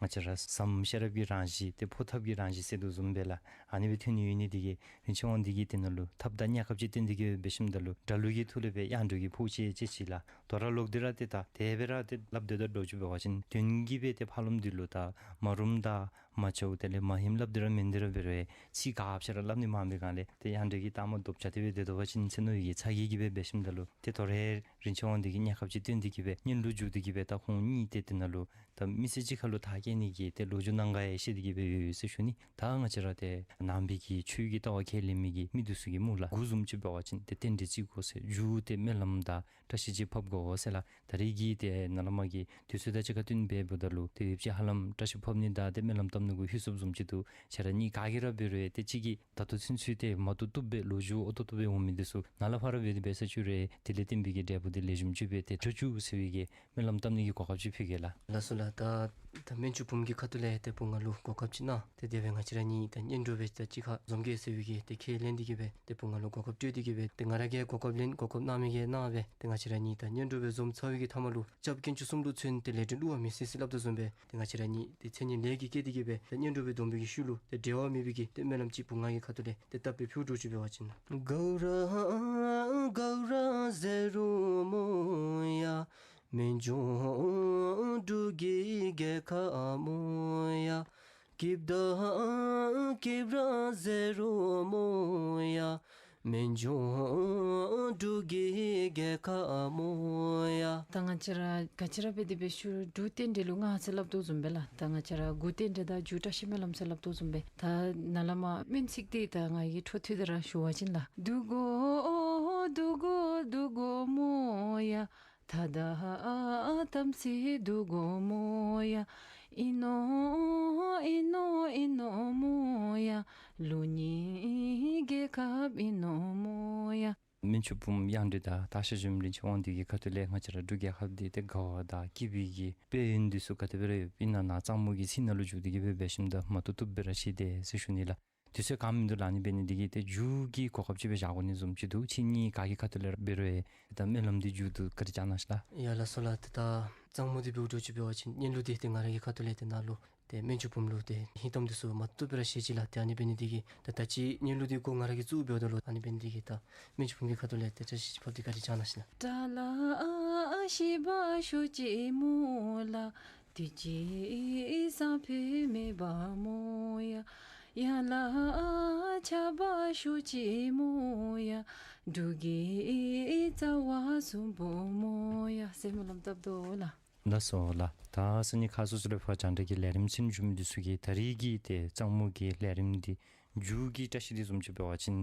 ང་བཅས་ར་ཟམ་ཤེས་རབ་ཀྱི་རང་བཞིན་ཏེ་ཕོ་ཐབ་ཀྱི་རང་བཞིན་ཟེར་དོ་བཟུམ་སྦེ་ལགས། ཨ་ནི་སྦེ་ཐོན་ནི་ཡོད་ནི་དེ་གིས་རིན་ཆེན་དབང་འདུས་ཀྱིས་དེ་ནང་ལུ་ཐབས་དང་གནས་སྐབས་ཅིག་བསྟན་ཏེ་གི་འབད་ཞིནམ་ད་ལུ་སྒྲ་ལུགས་ཀྱི་ཐོག་ལས་སྦེ་དབྱངས་སྒྲོན་གྱི་ཕོ་ཅེ་ཅེ་ཅིག་ལགས། དོ་རུང་ལོག་སྟེ་ར་ཏེ་ད་དེ་སྦེ་ར་ཏེ་སླབ་སྟེ་ད་འདྲོག་ཅིག་འབད་བ་ཅིན་དོན་གྱིས་སྦེ་ཏེ་ཕར་ལོགམ་འདི་ལུ་ད་མ་རུངམ་དང་མ་འཆོལཝ་དེ་ལས་མ་ཧིངམ་སླབ་སྟེ་ར་མེན་ཏེ་ར་འབད་རུང་ཚིག་ག་ཅི་ར་སླབ་ནི་མང་པའི་སྒང་ལས་ཏེ་དབྱངས་སྒྲོན་གྱིས་ད་མ་དོབ་ཆ་སྟེ་སྦེ་སྡོད་དོ་བ་ཅིན་ཟེར་མནོ་བའི་གི་ཚ་གྱང་གིས་སྦེ་འབད་ཞིནམ་ད་ལུ་ཏེ་དོ་རུང་རིན་ཆེན་དབང་འདུས་ཀྱིས་གནས་སྐབས་ཅིག་བསྟན་ཏེ་གི་སྦེ་སྙན་ལུགས་འཇུག་སྟེ་གི་སྦེ་ད་ཁོང་གཉིས་ཏེ་དེ་ནང་ལུ་ད་མི་སེར་ཅིག་ཁར་ལུ་ཐག་བཅད་ནི་གི་ཏེ་ལོ་རྒྱུས་ནང་ག་ཡང་བཤད་དེ་གི་སྦེ་ཡོད་ཡོད་ཟེར་ཞུ་ནི། ད་ང་བཅས་ར་ཏེ་ནང་པའི་གི་ཆོས་ཀྱི་ལྟ་བ་ཁས་ལེན་མི་གི་མི་འདི་ཚུ་གིས་སྨོ་ལགས། འགོ་བཟུམ་ཅིག་འབད་བ་ཅིན་ཏེ་རྟེན་འབྲེལ་བརྩི་དགོ་ཟེར། མཇུག་ཏེ་སྨོན་ལམ་དང་བཀྲ་ཤིས་ཅིག་ཕབ་དགོ་ཟེར་ལགས། ད་རེས་ཀྱི་ཏེ་ནཱ་ལས་མར་གྱི་དུས་ཚོད་དང་གཅིག་ཁར་བསྟུན་འབདཝ་ད་ལུ་ཏེ་ཡོདཔ་ཅིག་ཧ་ལམ་བཀྲ་ཤིས་ཕབ་ནི་དང་ཏེ་སྨོན་ལམ་བཏབ་ནི་གུ་ལྷོད་སོཔ་བཟུམ་ཅིག་འདུག། ཁྱེད་ར་གཉིས་ག་གིས་ར་འབད་རུང་ཏེ་གཅིག་གིས་ད་ལྟོ་ཚུན་ཚོད་ཏེ་མ་བཏུབ་བཏུབ་སྦེ་ལོ་རྒྱུས་ཨོ་ཏོག་ཏོ་སྦེ་འོང་མི་འདི་ཚུ་ནཱ་ལས་ཕར་ར་འབད་དེ་འབད་ས་ཅིག་རུང་དེ་ལས་བརྟེན་པའི་གི་འབྲས་བུ་འདི་ལེགས་ཤོམ་ཅིག་སྦེ་ཏེ་འགྱོ་བཅུག་ཟེར་བའི་གི་སྨོན་ལམ་བཏབ་ནི་གི་གོ་སྐབས་ཅིག་ཕུལ་གེ་ལགས། ལགས་སོ་ལགས། ད་ད་སྨན་ཆུང་བུམོ་གི་ཁ་ཐུག་ལས་ཏེ་བུ་ང་ལུ་གོ་སྐབས་ཅིག་གནང་། ཏེ་དེ་སྦེ་ང་བཅས་ར་གཉིས་ད་སྙན་སྒྲོན་སྦེ་ད་གཅིག་ཁར་འཛོམས་གེ་ཟེར་བའི་གི་ཏེ་ཁས་ལེན་ཏེ་གི་སྦེ་ཏེ་བུ་ང་ལུ་གོ་སྐབས་སྤྲོད་དེ་གི་སྦེ་ཏེ་ང་ར་གིས་གོ་སྐབས་ལེན་གོ་སྐབས་གནང་མི་གིས་གནང་སྦེ་ཏེ་ང་བཅས་ར་གཉིས་ད་སྙན་སྒྲོན་སྦེ་འཛོམས་ཚར་བའི་གི་མཐའ་མ་ལུ་སྐྱབས་དཀོན་མཆོག་གསུམ་ལུ་མཚོན་ཏེ་ལས་འབྲས་བསླུ་བ་མི་སྲིད་ཟེར་སླབ་དོ་བཟུམ་སྦེ་ཏེ་ང་བཅས་ར་གཉིས་ཏེ་མཚན་ཉིད་ལས་ཀྱིས་སྐྱེས་ཏེ་གི་སྦེ་ཏེ་སྙན་སྒྲོན་སྦེ་སྡོམ་པའི་གི་ཤུལ་ལུ་ཏེ་འབྲེལ་བ་མེད་པའི་གི་ཏེ་སྨོན་ལམ་ཅིག་བུ་ང་གི་ཁ་ཐུག་ལས་ཏེ་བཏབ་སྦེ་ཕུལ་འགྱོ་བཅུག་འབད་བ་ཅིན། ད་ང་བཅས་ར་ག་ཅི་ར་འབད་དེ་འབད་ཞུ་འབྲུག་རྟེན་འབྲེལ་ལུ་ང་ཟེར་སླབ་དོ་བཟུམ་སྦེ་ལགས། ད་ང་བཅས་ར་འགོ་རྟེན་འབྲེལ་དང་མཇུག་བཀྲ་ཤིས་སྨོན་ལམ་ཟེར་སླབ་དོ་བཟུམ་སྦེ་ད་ནཱ་ལས་མར་སྨོན་ཚིག་འདི་ད་ང་གིས་འཕྲོ་མཐུད་དེ་ར་ཞུ་བ་ཅིན་ལགས། སྨན་ཆུང་བུམོ་དབྱངས་སྒྲོན་དང་སྟག་ཤར་གཞོནམ་རིན་ཆེན་དབང་འདུས་ཀྱི་ཁ་ཐུག་ལས་ང་བཅས་ར་འབྲུག་རྒྱལ་ཁབ་འདི་ཏེ་དགའ་བ་དང་སྐྱིད་པའི་གི་དཔལ་ཡོན་འདི་ཚུ་ག་དེ་སྦེ་ར་ཡོདཔ་ཨིན་ན་ནཱ་གཙང་མོ་གི་ཚིག་ནང་ལུ་འཇུག་སྟེ་གི་སྦེ་འབད་ཞིནམ་ད་མ་བཏུབ་བཏུབ་སྦེ་ར་བཤད་དེས་ཟེར་ཞུ་ནི་ལགས། དུས་ཚོད་གང་མིན་འདུག་ལགས། ཨ་ནི་འབད་ནི་འདི་གིས་ཏེ་མཇུག་གི་གོ་སྐབས་ཅིག་སྦེ་བཞག་དགོ་ནི་བཟུམ་ཅིག་འདུག། ཁྱེད་གཉིས་ག་གི་ཁ་ཐུག་ལས་ར་འབད་རུང་ཡང་ད་སྨོན་ལམ་འདི་མཇུག་བསྡུ་བཀའ་དྲིན་བསྐྱང་གནང་ཤིག་ལགས། ཡ་ལགས་སོ་ལགས། ཏེ་ད་གཙང་མོ་འདི་འབདཝ་འདྲཝ་ཅིག་འབད་བ་ཅིན་སྙན་ལུགས་འདི་ཏེ་ང་ར་གི་ཁ་ཐུག་ལས་ཏེ་ནཱ་ལུ་ ཏེ་སྨན་ཆུང་བུམོ་ལུ་ཏེ་ཧིང་གཏམ་འདི་ཚུ་མ་བཏུབ་སྦེ་ར་བཤད་ཅི་ལགས། ཏེ་ཨ་ནི་འབད་ནི་འདི་གིས་ད་ད་ཅི་ཉལ་ལུགས་འདི་འགོ་ང་ར་གིས་བཙུགས་འབདཝ་ད་ལུ་ཨ་ནི་འབད་ནི་འདི་གིས་ད་སྨན་ཆུང་བུམོ་གི་ཁ་ཐུག་ལས་ཏེ་བཀྲ་ཤིས་ཅིག་ཕབ་སྟེ་བཀའ་དྲིན་བསྐྱང་གནང་ཞིག་ལགས། དགྲ་ལ་ཞི་བ་ཤོག་ཅིག་སྨོ་ལགས། དུས་ཅི་སང་ཕོད་མེད་པ་སྨོ་ཡ། ཡ་ལ་ཆགས་པ་ཤོག་ཅིག་སྨོ་ཡ། འབྲུག་གི་རྩ་བ་གསུམ་པོ་སྨོ་ཡ་ཟེར་སྨོན་ལམ་བཏབ་དོ་ལགས། ལགས་སོ་ལགས། ད་སང་ཉིན་ཁ་སོ་སོ་ལས་ཕར་རྒྱང་བསྒྲགས་ཀྱི་ལས་རིམ་ཚུན་ཚོད་མི་འདི་ཚུ་གིས་ད་རིས་ཀྱི་ཏེ་གཙང་མོ་གི་ལས་རིམ་འདི་མཇུག་གི་བཀྲ་ཤིས་འདི་བཟུམ་ཅིག་འབད་བ་ཅིན་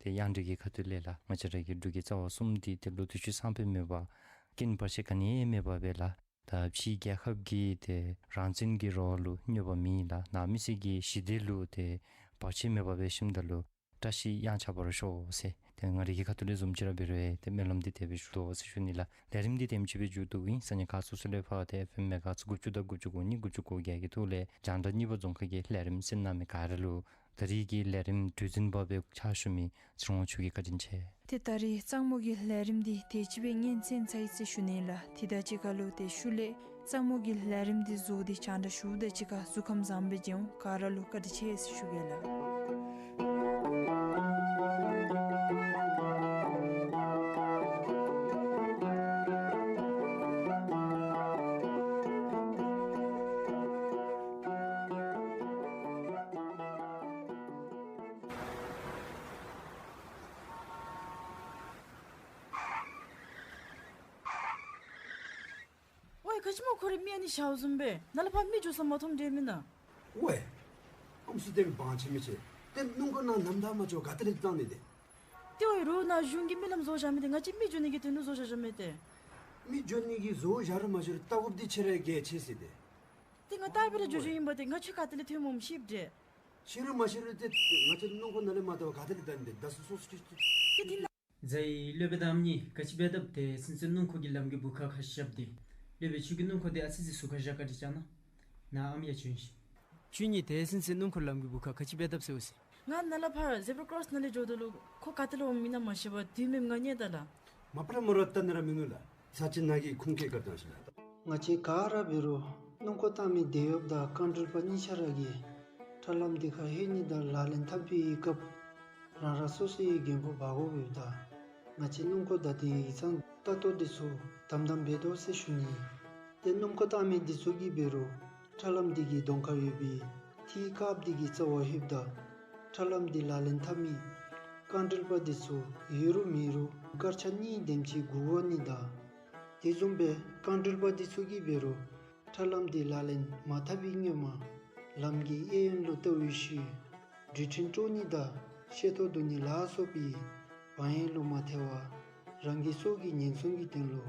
ཏེ་དབྱངས་སྒྲོན་གྱི་ཁ་ཐུག་ལས་ལགས། ང་བཅས་ར་གི་འབྲུག་གི་རྩ་བ་གསུམ་འདི་ཏེ་ལོ་དུས་ཅི་སང་ཕོད་མེད་པར་རྐྱེན་བར་ཆད་ག་ནི་ཡང་མེད་པར་སྦེ་ལགས། ད་ཕྱིའི་རྒྱལ་ཁབ་ཀྱི་ཏེ་རང་བཙན་གྱི་རོགས་ལུ་གནོད་པ་མེད་ལགས། ནང་མི་སེར་གྱི་ཞི་བདེ་ལུ་ཏེ་བར་ཆད་མེད་པར་སྦེ་ཤིནམ་ད་ལུ་བཀྲ་ཤིས་གཡང་ཆགས་པར་ཤོག་ཟེར་ཏེ་ང་རའི་གི་ཁ་ཐུག་ལས་བཟུམ་ཅིག་ར་འབད་རུང་ཏེ་སྨོན་ལམ་འདི་དེ་སྦེ་ཞུ་དོ་ཟེར་ཞུ་ནི་ལགས། ལས་རིམ་འདི་དེམ་ཅིག་སྦེ་མཇུག་བསྡུཝ་ཨིན། སང་ཉིན་ཁ་སོ་སོ་ལས་ཕར་ཏེ་ཨེཕ་ཨེམ་མེ་གྷ་ཧརཊ་དགུ་བཅུ་དང་དགུ་བཅུ་གོ་གཉིས་དགུ་བཅུ་གོ་བརྒྱད་ཀྱི་ཐོག་ལས་རྒྱང་བསྒྲགས་གཉིས་པ་རྫོང་ཁག་གི་ལས་རིམ་གསན་གནང་མི་ག་ར་ལུ་ད་རིས་ཀྱི་ལས་རིམ་གྲོས་འཛིན་པ་སྦེ་ཕྱག་ཞུ་མི་ཚེ་རིང་དབང་ཕྱུག་གིས་བཀའ་དྲིན་ཆེ། ཏེ་ད་རིས་གཙང་མོ་གི་ལས་རིམ་འདི་དེ་ཅིག་སྦེ་སྙན་ཚིག་ཚར་ཡི་ཟེར་ཞུ་ནི་ལགས། ཏེ་ད་ཅི་ཁ་ལུ་ཏེ་ཤུལ་ལས་གཙང་མོ་གི་ལས་རིམ་འདི་བཟོ་སྟེ་རྒྱང་བསྒྲགས་ཞུཝ་ད་ཅིག་ཁར་གཟུགས་ཁམས་བཟང་པོ་སྦེ་མཇལ་འོང་། ག་ར་ལུ་བཀའ་དྲིན་ཆེ་ཟེར་ཞུ་གེ་ལགས། ཝའེ་ག་ཅི་སྨོ། ཁོ་རའི་མིག་ཨ་ནི་ཞརཝ་བཟུམ་སྦེ་ནཱ་ལས་ཕར་མི་འགྱོ་ས་མ་མཐོངམ་འདྲས་མེན་ན། ཝའེ་ཨམ་སྲུ་དེ་མི་བང་ཆེ་མི་ཆེ། ཏེ་སྣུམ་འཁོར་ནང་ལམ་བདའ་མ་འགྱོ་ག་ཏེ་ལས་བཏང་ནི་ཏེ། ཏེ་ཝའེ་རོགས་ནཱ་གཞུང་གིས་མི་ལམ་བཟོ་བཞག་མི་ཏེ་ང་བཅས་མི་འགྱོ་ནི་གི་དོན་ལུ་བཟོ་བཞག་བཞག་མི་ཏེ། མི་འགྱོ་ནི་གི་བཟོ་བཞག་རུང་མ་བཞག་རུང་ལྟ་དགོཔ་འདི་ཁྱེད་ར་གིས་ཤེས་ཟེར་ཏེ། ཏེ་ང་ལྟ་སྦེ་ར་འགྱོ་འགྱོཝ་ཨིན་པ་ཏེ། ང་ཁྱོད་ག་ཏེ་ལས་ཐོནམ་སྨོ་ཤེསཔ་འདྲས། ཤེས་རུང་མ་ཤེས་རུང་ཏེ་ང་བཅས་སྣུམ་འཁོར་ནང་ལས་མ་བདའ་བར་ག་ཏེ་ལས་བདའ་ནི་ཏེ། བདའ་སོང་སོང་ཤེས་ཤེས། ཏེ་དེ་ནང་རྫ་ཡི་སློབ་དཔོན་དང་གཉིས་ག་ཅི་འབད་དཔ་ཏེ་ཚུན་ཚོད་སྣུམ་འཁོར་གྱི་ལམ་གྱི་སྦུག་ཁར་ཁ་ཤ་བཞགཔ་ཏེ། སློབ་དཔོན་ཁྱོད་ཀྱིས་སྣུམ་འཁོར་འདི་ཨ་ཙི་ཅིག་ཟུར་ཁར་བཞག་བཀའ་དྲིན་བསྐྱང་གནང་། ནཱ་ཨམ་ཡང་བྱོན་ཤིག། ཁྱོད་གཉིས་ཏེ་ཚུན་ཚོད་སྣུམ་འཁོར་ལམ་གྱི་སྦུག་ཁར་ག་ཅི་འབད་དཔ་ཟེར་ཟེར། ང་ནཱ་ལས་ཕར་ཛེབ་ར་ཀོརོསི་ནང་ལས་འགྱོཝ་ད་ལུ་ཁོ་ག་ཏེ་ལས་འོངམ་ཨིན་ན་མ་ཤེས་པར་དུས་མེནམ་ང་རྙེད་ད་ལགས། མ་པ་ར་མོ་ར་བལྟ་ནི་ར་མིན་ནུག་ལགས། ཚར་ཅིག་ནཱ་གིས་ཁུངས་སྐྱེལ་བཀའ་དྲིན་བསྐྱང་ཞུ་ལགས། ང་བཅས་ག་ར་འབད་རུང་སྣུམ་འཁོར་བཏང་མི་དེད་གཡོགཔ་དང་རྐང་འགྲུལ་པ་གཉིས་ཆ་ར་གིས་ཁྲ་ལམ་འདི་ཁར་ལྷོད་ནི་དང་ལག་ལེན་འཐབ་པའི་སྐབས་རང་རང་སོ་སོའི་འགན་ཁུར་འབག་དགོཔ་ཡོདཔ་ད་ང་བཅས་སྣུམ་འཁོར་བདའ་སྟེ་ཡིག་ཚང་ལྟ་རྟོག་འདི་ཚུ་དམ་དམ་འབད་དོ་ཟེར་ཞུ་ནི། ཏེ་སྣུམ་འཁོར་བཏང་མི་འདི་ཚུ་གིས་འབད་རུང་ཁྲ་ལམ་འདི་གི་གདོང་ཁར་ཡོད་པའི་ཐིག་དཀརཔོ་འདི་གི་རྩ་བར་ལྷོདཔ་ད་ཁྲ་ལམ་འདི་ལག་ལེན་འཐབ་མི་རྐང་འགྲུལ་པ་འདི་ཚུ་ཡོད་རུང་མེད་རུང་སྐར་ཆ་གཉིས་དེམ་ཅིག་སྒུག་དགོ་ནི་དང་དེ་བཟུམ་སྦེ་རྐང་འགྲུལ་པ་འདི་ཚུ་གིས་འབད་རུང་ཁྲ་ལམ་འདི་ལག་ལེན་མ་འཐབ་པའི་སྔོན་མ་ལམ་གྱི་གཡས་གཡོན་ལུ་བལྟ་བའི་ཤུལ་འགྲུལ་འཕྲིན་དཀྲོག་ནི་དང་ཤེལ་ཏོག་བརྡུང་ནི་ལ་སོགས་པའི་བག་གཡེང་ལུ་མ་ཐལ་བར་རང་གི་སྲོག་གི་ཉེན་སྲུང་གི་དོན་ལུ་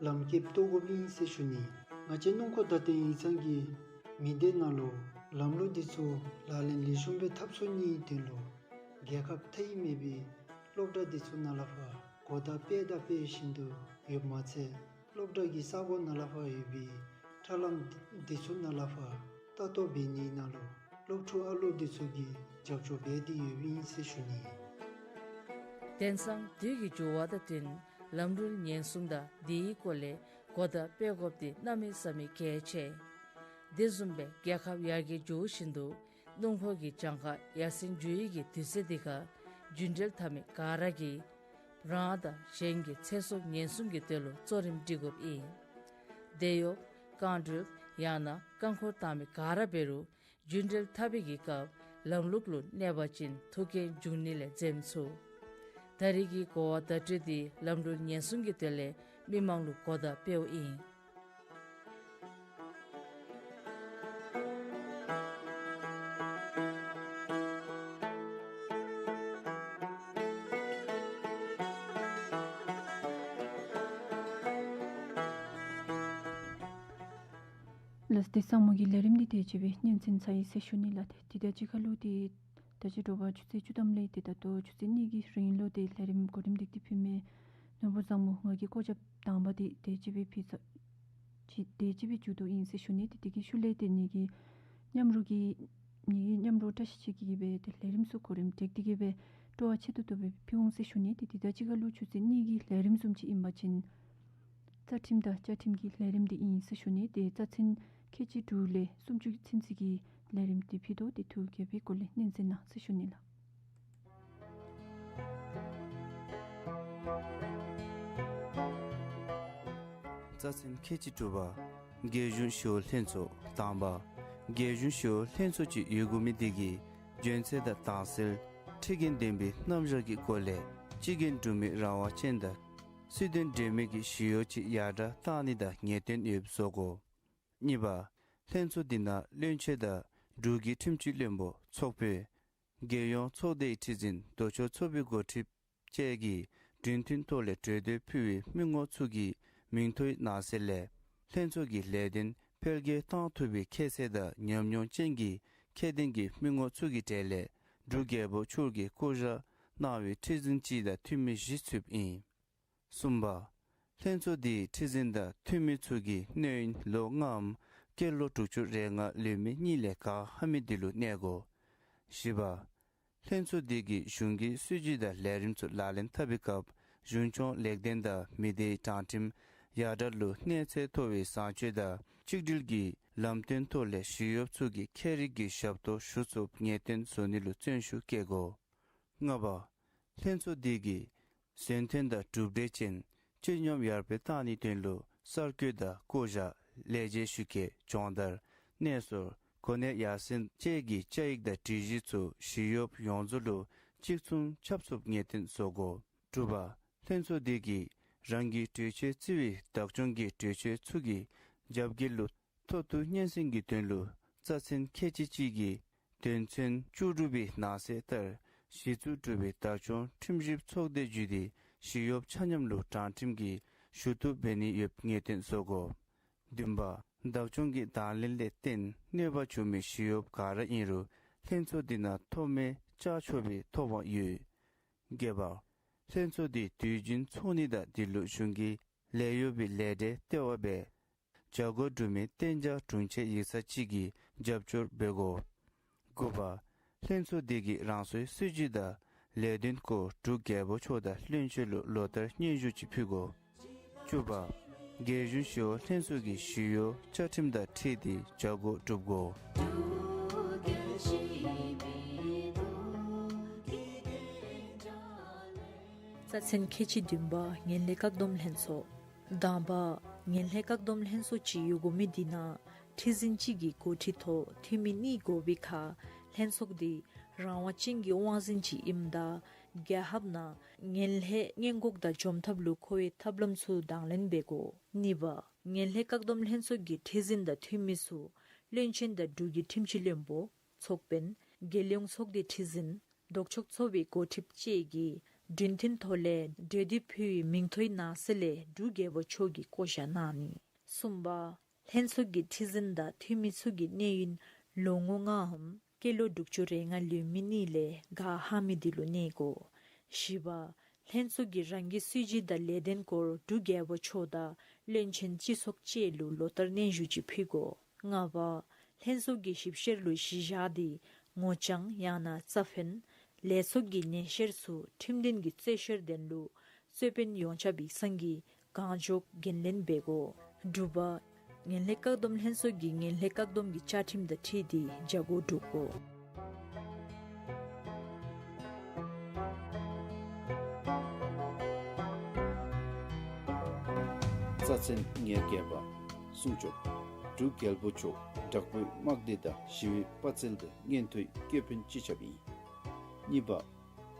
ལམ་ཁེབས་གཏོགས་དགོཔ་ཨིན་ཟེར་ཞུ་ནི། ང་བཅས་སྣུམ་འཁོར་བདའ་སྟེ་ཡིག་ཚང་གི་མི་སྡེ་ནང་ལུ་ལམ་ལུགས་འདི་ཚུ་ལག་ལེན་ལེགས་ཤོམ་སྦེ་འཐབ་ཚུགས་ནིའི་དོན་ལུ་རྒྱལ་ཁབ་མཐའ་དབུས་མེད་པའི་སློབ་གྲྭ་འདི་ཚུ་ནང་ལས་ཕར་གོ་བརྡ་སྤེལ་དང་སྤེལ་བཞིན་དུ་ཡོདཔ་མ་ཚད་སློབ་གྲྭ་གི་ས་གོ་ནང་ལས་ཕར་ཡོད་པའི་ཁྲ་ལམ་འདི་ཚུ་ནང་ལས་ཕར་ལྟ་རྟོག་འབད་ནི་ནང་ལུ་སློབ་ཕྲུག་ཨ་ལོ་འདི་ཚུ་གིས་རྒྱབ་སྐྱོར་འབད་དེ་ཡོདཔ་ཨིན་ཟེར་ཞུ་ནི། དེང་སང་དུས་ཀྱི་འགྱུར་བ་དང་བསྟུན་ལམ་འགྲུལ་ཉེན་སྲུང་དང་དེའི་སྐོར་ལས་གོ་བརྡ་སྤེལ་དགོཔ་འདི་གནམ་མེད་ས་མེད་གལ་ཆེ། དེ་བཟུམ་སྦེ་རྒྱལ་ཁབ་ཡར་རྒྱས་འགྱོ་བཞིན་དུ་སྣུམ་འཁོར་གྱི་གྱངས་ཁ་ཡར་སེང་འགྱོ་ནི་གི་དུས་ཚོད་འདི་ཁར་རྒྱུན་འགྲུལ་འཐབ་མི་ག་ར་གིས་རང་དང་གཞན་གྱི་ཚེ་སྲོག་ཉེན་སྲུང་གི་དོན་ལུ་གཙོ་རིམ་སྒྲིག་དགོཔ་ཨིན། དེད་གཡོགཔ་རྐང་འགྲུལཔ་ཡང་ན་རྐང་འཁོར་བཏང་མི་ག་ར་འབད་རུང་རྒྱུན་འགྲུལ་འཐབ་པའི་གི་སྐབས་ལམ་ལུགས་ལུ་གནས་པ་ཅིན་ཐུག་རྐྱེན་འབྱུང་ནི་ལས་འཛེམ་ཚུགས། ད་རིས་ཀྱི་གོ་བ་བརྡ་སྤྲོད་འདི་ལམ་འགྲུལ་ཉེན་སྲུང་གི་དོན་ལས་མི་མང་ལུ་གོ་བརྡ་སྤེལཝ་ཨིན། ལགས་སོ། ཏེ་གཙང་མོ་གི་ལས་རིམ་འདི་དེ་ཅིག་སྦེ་སྙན་གསན་ཚར་ཡི་ཟེར་ཞུ་ནི་ལགས། ཏེ་དེ་དང་གཅིག་ཁར་ལུ་ཏེ་ད་ཅི་དྲོ་པ་ཆུ་ཚོད་བཅུ་ཐམ་ལས་ཏེ་ད་ལྟོ་ཆུ་ཚོད་གཉིས་ཀྱི་རིང་ལུ་ཏེ་ལས་རིམ་གོ་རིམ་སྒྲིག་སྟེ་ཕུལ་མི་ནོར་བུ་བཟང་མོ་ང་གི་སྐོར་རྒྱབ་དང་པ་འདི་དེ་ཅིག་སྦེ་ཕུལ་ཚར་ཅི་དེ་ཅིག་སྦེ་མཇུག་བསྡུཝ་ཨིན་ཟེར་ཞུ་ནི། ཏེ་དེ་གི་ཤུལ་ལས་ཏེ་ངེ་གི་མཉམ་རོགས་ཀྱི་ངེ་གི་མཉམ་རོགས་བཀྲ་ཤིས་ཅིག་གིས་སྦེ་ཏེ་ལས་རིམ་ཚུ་གོ་རིམ་སྒྲིག་སྟེ་གིས་སྦེ་སྤྲོ་བ་ཆེ་ཏོག་ཏོ་སྦེ་ཕུལ་འོང་ཟེར་ཞུ་ནི། ཏེ་དེ་དང་གཅིག་ཁར་ལུ་ཆུ་ཚོད་གཉིས་ཀྱི་ལས་རིམ་བཟུམ་ཅིག་ཨིན་པ་ཅིན་རྩ་ཁྲིམས་དང་བཅའ་ཁྲིམས་ཀྱི་ལས་རིམ་འདི་ཨིན་ཟེར་ཞུ་ནི། ཏེ་རྩ་ཚན་ ཁལ་གཅིག་དྲུག་ལས་སུམ་ཅུ་ཚུན་ཚོད་ཀྱི་ལས་རིམ་འདི་ཕུལ་དོ། དེ་ཐུགས་དགྱེས་པའི་སྒོ་ལས་སྙན་གསན་གནང་ཟེར་ཞུ་ནི་ལགས། རྩ་ཚན་ཁལ་གཅིག་དྲུག་པ། རྒྱལ་གཞུང་ཞི་གཡོག་ལྷན་ཚོགས། དང་པ། རྒྱལ་གཞུང་ཞི་གཡོག་ལྷན་ཚོགས་ཅིག་ཡོད་དགོ་མི་འདི་གི་རྒྱུ་མཚན་དང་དྭངས་གསལ་ཁྲིད་འགན་ལྡན་པའི་རྣམ་གཞག་གི་སྒོ་ལས་སྤྱི་འགན་སྒྲུབ་མི་རང་དབང་ཅན་དང་སྲིད་དོན་འབྲེལ་མེད་ཀྱི་ཞི་གཡོག་ཅིག་ཡར་དྲག་བཏང་ནི་དང་ངེས་གཏན་ཡོདཔ་བཟོ་དགོ། གཉིས་པ། ལྷན་ཚོགས་འདི་ནང་བློན་ཆེན་དང་འབྲུག་གི་ཁྲིམས་སྤྱི་བློན་པོ་ཚོགས་དཔོན། རྒྱལ་ཡོངས་ཚོགས་སྡེའི་ཁྲི་འཛིན་ལྡོག་ཕྱོགས་ཚོགས་པའི་འགོ་ཁྲིདཔ་བཅས་ཀྱིས་གྲོས་མཐུན་ཐོག་ལས་གྲོས་འདེབས་ཕུལ་བའི་མི་ངོམ་ཚུ་གི་མིང་ཐོའི་ནང་གསེས་ལས་ལྷན་ཚོགས་ཀྱི་ལས་དོན་འཕེལ་རྒྱས་གཏང་ཐུབ་པའི་ཁྱད་ཚད་དང་ཉམས་མྱོང་ཅན་གྱི་ཁྱད་ལྡན་གྱི་མི་ངོམ་ཚུ་གི་གྲས་ལས་འབྲུག་རྒྱལ་པོ་མཆོག་གིས་བསྐོ་བཞག་གནང་བའི་ཁྲི་འཛིན་གཅིག་དང་འཐུས་མི་བཞི་ཚུདཔ་ཨིན། གསུམ་པ། ལྷན་ཚོགས་འདིའི་ཁྲི་འཛིན་དང་འཐུས་མི་ཚུ་གི་གནས་ཡུན་ལོ་ལྔའམ་སྐྱེས་ལོ་དྲུག་ཅུ་རེ་ལྔ་ལོན་མི་གཉིས་ལས་ག་ཧ་མི་འདི་ལུ་གནས་དགོ། བཞི་པ། ལྷན་ཚོགས་འདི་གིས་གཞུང་གི་སྲིད་བྱུས་དང་ལས་རིམ་ཚུ་ལག་ལེན་འཐབ་པའི་སྐབས་གཞུང་སྐྱོང་ལེགས་ལྡན་དང་མི་སྡེའི་དྲང་ཁྲིམས་ཡར་དྲག་ལུ་གནས་ཚད་མཐོ་བའི་བཟང་སྤྱོད་དང་གཅིག་སྒྲིལ་གྱི་ལམ་སྟོན་ཐོག་ལས་ཞི་གཡོགཔ་ཚུ་གིས་ཁྱད་རིག་གི་ཞབས་ཏོག་ཞུ་ཚུགསཔ་ངེས་གཏན་བཟོ་ནི་ལུ་བརྩོན་ཤུགས་བསྐྱེད་དགོ། ལྔ་པ། ལྷན་ཚོགས་འདི་གིས་གཟེངས་ཐོན་དང་གྲུབ་འབྲས་ཅན་སྤྱི་སྙོམས་ཡར་འཕེལ་གཏང་ནིའི་དོན་ལུ་གསར་བསྐོས་དང་བསྐོ་བཞག་ལས་བྱེད་ཞུ་མཁན་སྦྱོང་བརྡར་གནས་སོར་གོ་གནས་ཡར་སེང་བཅས་ཀྱི་བཅའ་ཡིག་དང་སྒྲིག་གཞི་ཚུ་ཞི་གཡོགཔ་ཡོངས་རྫོགས་ལུ་གཅིག་མཚུངས་ཁྱབ་ཚུགསཔ་ངེས་གཏན་བཟོ་དགོ། དྲུག་པ། ལྷན་ཚོགས་འདི་གིས་རང་གི་གྲོས་ཆོད་བརྩི་བའི་བདག་སྐྱོང་གི་གྲོས་ཆོད་ཚུ་གི་རྒྱབ་འགལ་ལུ་མཐོ་བསྡུ་སྙན་སེང་གི་དོན་ལུ་རྩ་ཚན་ཁལ་གཅིག་གཅིག་གི་དོན་ཚན་བཅུ་དྲུག་པའི་ནང་གསེས་ལྟར་གཞི་བཙུགས་གྲུབ་པའི་བདག་སྐྱོང་ཁྲིམས་ཞིབ་ཚོགས་སྡེ་བརྒྱུད་དེ་ཞི་གཡོགཔ་ཆ་མཉམ་ལུ་དྲང་ཁྲིམས་ཀྱི་ཞུ་གཏུག་འབད་ནི་ཡོདཔ་ངེས་གཏན་བཟོ་དགོ། བདུན་པ། བདག་སྐྱོང་གི་དང་ལེན་ལས་བརྟེན་གནོད་པ་བྱུང་མི་ཞི་གཡོགཔ་ག་ར་ཨིན་རུང་ལྷན་ཚོགས་འདི་ནང་ཐོག་མའི་བཅར་ཆོག་པའི་ཐོབ་དབང་ཡོད། བརྒྱད་པ། ལྷན་ཚོགས་འདི་དུས་རྒྱུན་ཚོགས་ནི་དང་འདི་ལུ་གཞུང་གི་ལས་གཡོག་པའི་ལས་གྲལ་ལྟེ་བ་སྦེ་བྱ་སྒོ་སྒྲུབ་མི་གཏན་འཇགས་དྲུང་ཆེ་ཡིག་ཚང་གཅིག་གིས་རྒྱབ་སྐྱོར་འབད་དགོ། དགུ་པ། ལྷན་ཚོགས་འདི་གིས་རང་སོའི་སྲིད་བྱུས་དང་ལས་དོན་སྐོར་འབྲུག་རྒྱལ་པོ་མཆོག་དང་བློན་ཆེན་ལུ་ལོ་ལྟར་སྙན་ཞུ་ཅིག་ཕུལ་དགོ། བཅུ་པ། རྒྱལ་གཞུང་ཞི་གཡོག་ལྷན་ཚོགས་ཀྱི་ཞི་གཡོག་བཅའ་ཁྲིམས་དང་འཁྲིལ་ཏེ་བྱ་སྒོ་སྒྲུབ་དགོ། རྩ་ཚན་ཁལ་གཅིག་བདུན་པ། ངན་ལྷད་བཀག་སྡོམ་ལྷན་ཚོགས། དང་པ། ངན་ལྷད་བཀག་སྡོམ་ལྷན་ཚོགས་ཅིག་ཡོད་དགོ་མི་འདི་ནང་ཁྲི་འཛིན་གཅིག་གི་འགོ་ཁྲིད་ཐོག་འཐུས་མི་གཉིས་དགོ་པའི་ཁར་ལྷན་ཚོགས་འདི་རང་དབང་ཅན་གྱི་དབང་འཛིན་ཅིག་ཨིནམ་ད་རྒྱལ་ཁབ་ནང་ངན་ལྷད་སྔོན་འགོག་དང་འཇོམས་ཐབས་ལུ་མཁོ་བའི་ཐབས་ལམ་ཚུ་དང་ལེན་འབད་དགོ། གཉིས་པ། ངན་ལྷད་བཀག་སྡོམ་ལྷན་ཚོགས་ཀྱི་ཁྲི་འཛིན་དང་འཐུས་མི་ཚུ་བློན་ཆེན་དང་འབྲུག་གི་ཁྲིམས་སྤྱི་བློན་པོ་ཚོགས་དཔོན་རྒྱལ་ཡོངས་ཚོགས་སྡེའི་ཁྲི་འཛིན་ལྡོག་ཕྱོགས་ཚོགས་པའི་འགོ་ཁྲིདཔ་བཅས་ཀྱིས་གྲོས་མཐུན་ཐོག་ལས་གྲོས་འདེབས་ཕུལ་བའི་མིང་ཐོའི་ནང་གསེས་ལས་འབྲུག་རྒྱལ་པོ་མཆོག་གིས་བསྐོ་བཞག་གནང་ནི། གསུམ་པ། ལྷན་ཚོགས་ཀྱི་ཁྲི་འཛིན་དང་འཐུས་མི་ཚུ་གི་གནས་ཡུན་ལོ་ངོ་ལྔའམ་སྐྱེས་ལོ་དྲུག་ཅུ་རེ་ལྔ་ལོན་མི་གཉིས་ལས་ག་ཧ་མི་འདི་ལུ་གནས་དགོ། བཞི་པ། ལྷན་ཚོགས་ཀྱིས་རང་གི་སྲིད་བྱུས་དང་ལས་དོན་སྐོར་འབྲུག་རྒྱལ་པོ་མཆོག་དང་བློན་ཆེན་སྤྱི་ཚོགས་བཅས་ལུ་ལོ་ལྟར་སྙན་ཞུ་ཅིག་ཕུལ་དགོ། ལྔ་པ། ལྷན་ཚོགས་ཀྱི་ཞིབ་བཤེར་ལུ་གཞི་བཞག་སྟེ་ངོ་བྱང་ཡང་ན་རྩ་ཕན་ལས་ཚོགས་ཀྱི་ཉེས་བཤེར་ཚུ་ཁྲིམས་མཐུན་གྱི་རྩོད་བཤེར་དོན་ལུ་རྩོད་དཔོན་ཡོངས་ཁྱབ་ཡིག་ཚང་གིས་གང་མགྱོགས་འགན་ལེན་འབད་དགོ། དྲུག་པ། ངན་ལྷད་བཀག་སྡོམ་ལྷན་ཚོགས་ཀྱིས་ངན་ལྷད་བཀག་སྡོམ་གྱི་བཅའ་ཁྲིམས་དང་འཁྲིལ་ཏེ་བྱ་སྒོ་སྒྲུབ་དགོ། རྩ་ཚན་ཉེར་བརྒྱད་པ། སྲུང་སྐྱོབ། འབྲུག་རྒྱལ་པོ་མཆོག་དྲག་པོའི་དམག་སྡེ་དང་ཞི་བའི་དཔའ་རྩལ་དང་མངོན་མཐོའི་ཀེ་ཕན་སྤྱི་ཁྱབ་ཨིན། གཉིས་པ།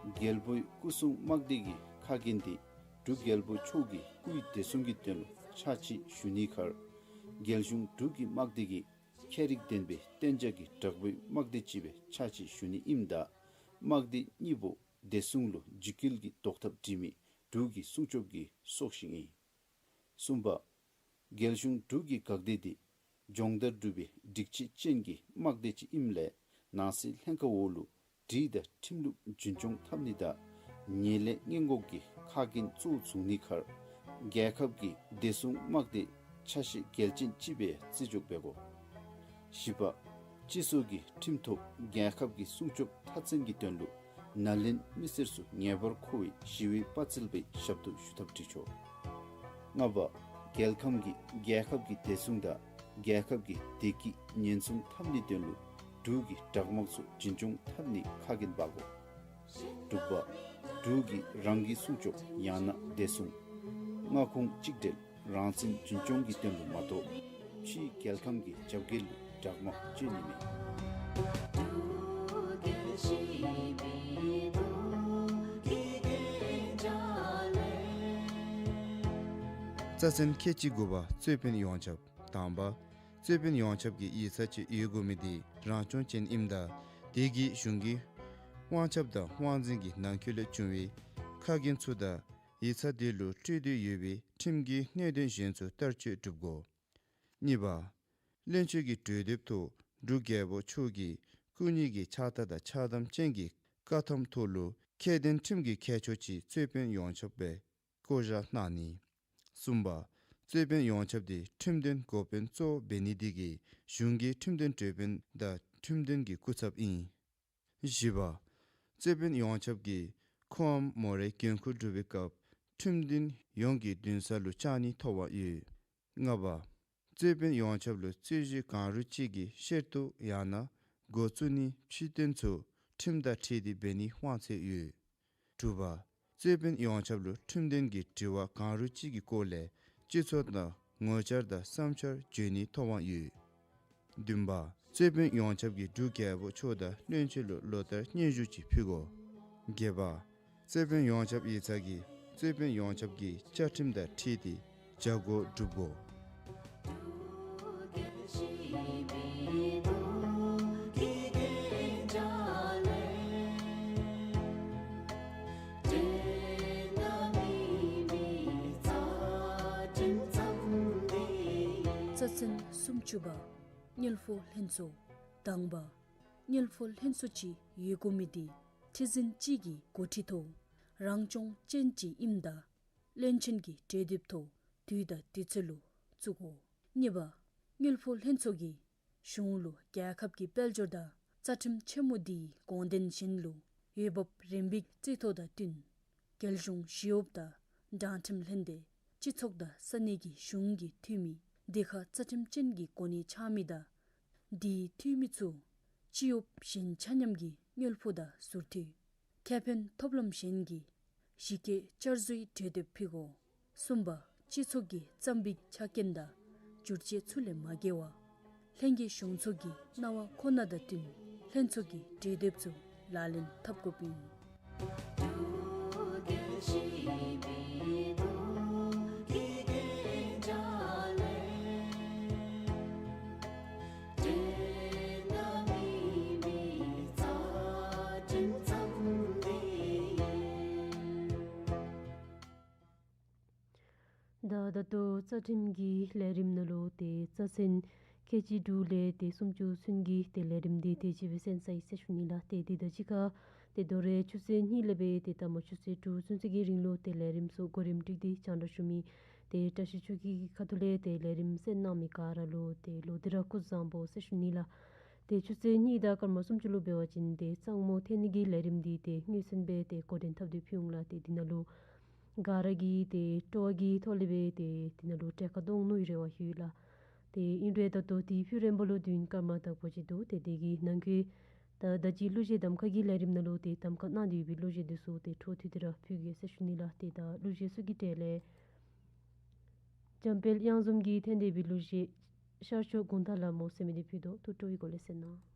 རྒྱལ་པོའི་སྐུ་སྲུང་དམག་སྡེ་གི་ཁ་འགན་འདི་འབྲུག་རྒྱལ་པོ་མཆོག་གི་སྐུའི་བདེ་སྲུང་གི་དོན་ལུ་ཕྱག་ཕྱིད་ཞུ་ནིའི་ཁར་རྒྱལ་གཞུང་འབྲུག་གི་དམག་སྡེ་གིས་ཁྱད་རིག་ལྡན་པའི་གཏན་འཇགས་ཀྱི་དྲག་པོའི་དམག་སྡེ་ཅིག་སྦེ་ཕྱག་ཕྱིད་ཞུ་ནི་ཨིནམ་ད་དམག་སྡེ་གཉིས་པོ་བདེ་སྲུང་ལུ་འཇིགས་སྐུལ་གྱི་བཟློག་ཐབས་སྒྲིག་མི་འབྲུག་གི་སྲུང་སྐྱོབ་ཀྱི་སྲོག་ཤིང་ཨིན། གསུམ་པ། རྒྱལ་གཞུང་འབྲུག་གི་འགག་སྡེ་འདི་སྦྱོང་བརྡར་གྲུབ་པའི་སྒྲིག་ཆས་ཅན་གྱི་དམག་སྡེ་ཅིག་ཨིནམ་ལས་ནང་སྲིད་ལྷན་ཁག་འོག་ལུ་སྒྲིག་དང་ཁྲིམས་ལུགས་རྒྱུན་སྐྱོང་འཐབ་ནི་དང་ངན་ལྷད་སྔོན་འགོག་གི་ཁ་འགན་གཙོ་བོ་བཟུང་ནིའི་ཁར་རྒྱལ་ཁབ་ཀྱི་བདེ་སྲུང་དམག་སྡེ་ཆ་ཤས་གལ་ཅན་ཅིག་སྦེ་བརྩི་འཇོག་འབད་དགོ། བཞི་པ། སྤྱི་ཚོགས་ཀྱི་ཁྲིམས་ཐོག་རྒྱལ་ཁབ་ཀྱི་སྲུང་སྐྱོབ་མཐའ་ཚན་གྱི་དོན་ལུ་ནཱ་ལེནྡྲ་མི་སེར་ཚུ་ངེས་པར་མཁོ་བའི་ཞི་བའི་དཔའ་རྩལ་སྦེ་ཞབས་ཏོག་ཞུ་ཐབས་སྒྲིག་ཆོག། ལྔ་པ། རྒྱལ་ཁམས་ཀྱི་རྒྱལ་ཁབ་ཀྱི་བདེ་སྲུང་དང་ རྒྱལ་ཁབ་ཀྱི་བདེ་སྐྱིད་ཉེན་སྲུང་འཐབ་ནིའི་དོན་ལུ་འབྲུག་གི་སྦྲག་དམག་ཚུ་འཛིན་སྐྱོང་འཐབ་ནི་ཁ་འགན་འབག་དགོ། དྲུག་པ། འབྲུག་གིས་རང་གི་སྲུང་སྐྱོབ་ཡང་ན་བདེ་སྲུང་མངའ་ཁོངས་གཅིག་སྒྲིལ་རང་བཙན་འཛིན་སྐྱོང་གི་དོན་ལུ་མ་གཏོགས་ཕྱིའི་རྒྱལ་ཁམས་ཀྱི་རྒྱབ་འགལ་ལུ་སྦྲག་དམག་སྤྱོད་ནི་མེད། རྩ་ཚན་ཁལ་གཅིག་དགུ་པ། རྩོད་དཔོན་ཡོངས་ཁྱབ། དང་པ། རྩོད་དཔོན་ཡོངས་ཁྱབ་ཀྱི་ཡིག་ཚང་ཅིག་ཡོད་དགོ་མི་དེ་རང་སྐྱོང་ཅན་ཨིནམ་ད་དེ་གིས་གཞུང་གི་དབང་ཁྱབ་དང་དབང་འཛིན་གྱི་ནང་འཁོད་ལས་བྱུང་བའི་ཁ་འགན་ཚུ་དང་ཡིག་ཚང་དེ་ལུ་སྤྲོད་དོད་ཡོད་པའི་ཁྲིམས་ཀྱི་གནད་དོན་གཞན་ཚུ་བསྟར་སྤྱོད་སྒྲུབ་དགོ། གཉིས་པ། བློན་ཆེན་གྱི་གྲོས་འདེབས་ཐོག་འབྲུག་རྒྱལ་པོ་མཆོག་གིས་སྐུ་ཉིད་ཀྱི་ཕྱག་རྟགས་དང་ཕྱག་དམ་ཅན་གྱི་བཀའ་ཐམ་ཐོག་ལུ་ཁྱད་ལྡན་ཁྲིམས་ཀྱི་མཁས་མཆོག་ཅིག་རྩོད་དཔོན་ཡོངས་ཁྱབ་སྦེ་བསྐོ་བཞག་གནང་ནི། གསུམ་པ། རྩོད་དཔོན་ཡོངས་ཁྱབ་དེ་ཁྲིམས་དོན་འགོ་དཔོན་གཙོ་བོ་འབད་ནི་དེ་གིས་གཞུང་གི་ཁྲིམས་དོན་གྲོས་དཔོན་དང་ཁྲིམས་དོན་གྱི་སྐུ་ཚབ་ཨིན། བཞི་པ། རྩོད་དཔོན་ཡོངས་ཁྱབ་ཀྱིས་ཁོའམ་མོ་རའི་འགན་ཁུར་སྒྲུབ་པའི་སྐབས་ཁྲིམས་མཐུན་ཡོངས་ཀྱི་འདུན་ས་ལུ་བཅར་ནིའི་ཐོབ་དབང་ཡོད། ལྔ་པ། རྩོད་དཔོན་ཡོངས་ཁྱབ་ལུ་རྩོད་གཞི་གང་རུང་ཅིག་གི་བཤེར་གཏུག་ཡང་ན་འགོ་བཙུགས་ནིའི་ཕྱིར་དོན་ཚུ་ཁྲིམས་དང་འཁྲིལ་ཏེ་འབད་ནིའི་དབང་ཚད་ཡོད། དྲུག་པ། རྩོད་དཔོན་ཡོངས་ཁྱབ་ལུ་ཁྲིམས་དོན་གྱི་དྲི་བ་གང་རུང་ཅིག་གི་སྐོར་ལས་སྤྱི་ཚོགས་ནང་ངོ་བཅར་དང་བསམ་འཆར་བརྗོད་ནིའི་ཐོབ་དབང་ཡོད། བདུན་པ། རྩོད་དཔོན་ཡོངས་ཁྱབ་ཀྱིས་འབྲུག་རྒྱལ་པོ་མཆོག་དང་བློན་ཆེན་ལུ་ལོ་ལྟར་སྙན་ཞུ་ཅིག་ཕུལ་དགོ། བརྒྱད་པ། རྩོད་དཔོན་ཡོངས་ཁྱབ་ཡིག་ཚང་གིས་རྩོད་དཔོན་ཡོངས་ཁྱབ་ཀྱི་བཅའ་ཁྲིམས་དང་འཁྲིལ་ཏེ་བྱ་སྒོ་སྒྲུབ་དགོ། རྩ་ཚན་སུམ་ཅུ་པ། དངུལ་ཕོགས་ལྷན་ཚོགས། དང་པ། དངུལ་ཕོགས་ལྷན་ཚོགས་ཅིག་ཡོད་དགོ་མི་དེ་ཁྲི་འཛིན་གཅིག་གི་འགོ་ཁྲིད་ཐོག་རང་སྐྱོང་ཅན་ཅིག་ཨིནམ་ད་བློན་ཆེན་གྱི་གྲོས་འདེབས་ཐོག་དུས་དང་དུས་ཚོད་ལུ་བཙུགས་དགོ། གཉིས་པ། དངུལ་ཕོགས་ལྷན་ཚོགས་ཀྱིས་གཞུང་ལུ་རྒྱལ་ཁབ་ཀྱི་དཔལ་འབྱོར་དང་རྩ་ཁྲིམས་ཆེན་མོ་དེའི་དགོངས་དོན་གཞན་ལུ་འོས་འབབ་རིམ་པའི་རྩིས་ཐོ་དང་བསྟུན་རྒྱལ་གཞུང་ཞི་གཡོགཔ་དང་དྲང་ཁྲིམས་ལྷན་སྡེ་སྤྱི་ཚོགས་དང་ས་གནས་ཀྱི་གཞུང་གི་འཐུས་མི་སྡེ་ཁག་རྩ་ཁྲིམས་ཅན་གྱི་གོ་གནས་འཆང་མི་དང་དེའི་འཐུས་མི་ཚུ་སྤྱི་གཡོགཔ་གཞན་ཆ་མཉམ་གྱི་དངུལ་ཕོགས་དང་ཟུར་འཐུས་ཁེ་ཕན་ཐོབ་ལམ་གཞན་གྱི་གཞི་བཀོད་བསྐྱར་བཟོའི་གྲོས་འདེབས་ཕུལ་དགོ། གསུམ་པ། སྤྱི་ཚོགས་ཀྱི་བསམ་པའི་ཆ་རྐྱེན་དང་བསྒྱུར་བཅོས་ཚུ་ལས་མ་འགལ་བར་ལྷན་རྒྱས་གཞུང་ཚོགས་ཀྱི་གནང་བ་ཁོ་ན་དང་བསྟུན་ལྷན་ཚོགས་ཀྱི་གྲོས་འདེབས་ཚུ་ལག་ལེན་འཐབ་དགོཔ་ཨིན། ད་ད་ལྟོ་རྩ་ཁྲིམས་ཀྱི་ལས་རིམ་ནང་ལུ་ཏེ་རྩ་ཚན་ཁལ་གཅིག་དྲུག་ལས་ཏེ་སུམ་ཅུ་ཚུན་གྱི་ཏེ་ལས་རིམ་འདི་དེ་ཅིག་སྦེ་གསན་ཚར་ཡི་ཟེར་ཞུ་ནི་ལགས། ཏེ་འདི་དང་གཅིག་ཁར་ཏེ་དོ་རུང་ཆུ་ཚོད་གཉིས་ལས་སྦེ་ཏེ་ད་མ་ཆུ་ཚོད་དྲུག་ཚུན་ཚོད་ཀྱི་རིང་ལུ་ཏེ་ལས་རིམ་ཚུ་གོ་རིམ་སྒྲིག་སྟེ་རྒྱང་བསྒྲགས་ཞུ་མི་ཏེ་བཀྲ་ཤིས་ཆོས་སྐྱིད་ཀྱི་ཁ་ཐུག་ལས་ཏེ་ལས་རིམ་གསན་གནང་མི་ག་ར་ལུ་ཏེ་ལོག་སྟེ་ར་སྐུ་གཟུགས་བཟང་པོ་ཟེར་ཞུ་ནི་ལགས། ཏེ་ཆུ་ཚོད་གཉིས་དང་སྐར་མ་སུམ་ཅུ་ལུ་འབད་བ་ཅིན་ཏེ་གཙང་མོ་ཐོན་ནི་གི་ལས་རིམ་འདི་ཏེ་དངོས་གསལ་སྦེ་ཏེ་འགོ་འདྲེན་འཐབ་སྟེ་ཕུལ་འོང་ལགས། ཏེ་འདི་ནང་ལུ་ག་ར་གིས་ཏེ་སྤྲོ་བ་གི་ཐོག་ལས་སྦེ་ཏེ་འདི་ནང་ལུ་གྲལ་ཁར་གཏོགས་ནིའི་རེ་བ་ཡོད་ལགས། ཏེ་ཨིན་རུང་ད་ལྟོ་ཏེ་ཕུལ་རན་པ་ལུ་དུས་ཡུན་སྐར་མ་དག་པ་ཅིག་འདུག། ཏེ་དེ་གི་ནང་འཁོད་ད་ད་ཅི་གླུ་གཞས་གདམ་ཁ་གི་ལས་རིམ་ནང་ལུ་ཏེ་གདམ་ཁ་གནང་སྟེ་ཡོད་པའི་གླུ་གཞས་འདི་ཚུ་ཏེ་འཕྲོ་མཐུད་དེ་ར་ཕུལ་གེ་ཟེར་ཞུ་ནི་ལགས། ཏེ་ད་གླུ་གཞས་ཚུ་གི་གྲས་ལས་འཇམ་དཔལ་དབྱངས་འཛོམས་ཀྱིས་འཐེན་ཏེ་འབད་གླུ་གཞས་ཤར་ཕྱོགས་དགུང་ཐང་ལ་མོ་ཟེར་མི་འདི་ཕུལ་དོ། ཐུགས་སྤྲོ་བའི་སྒོ་ལས་གསན་གནང་།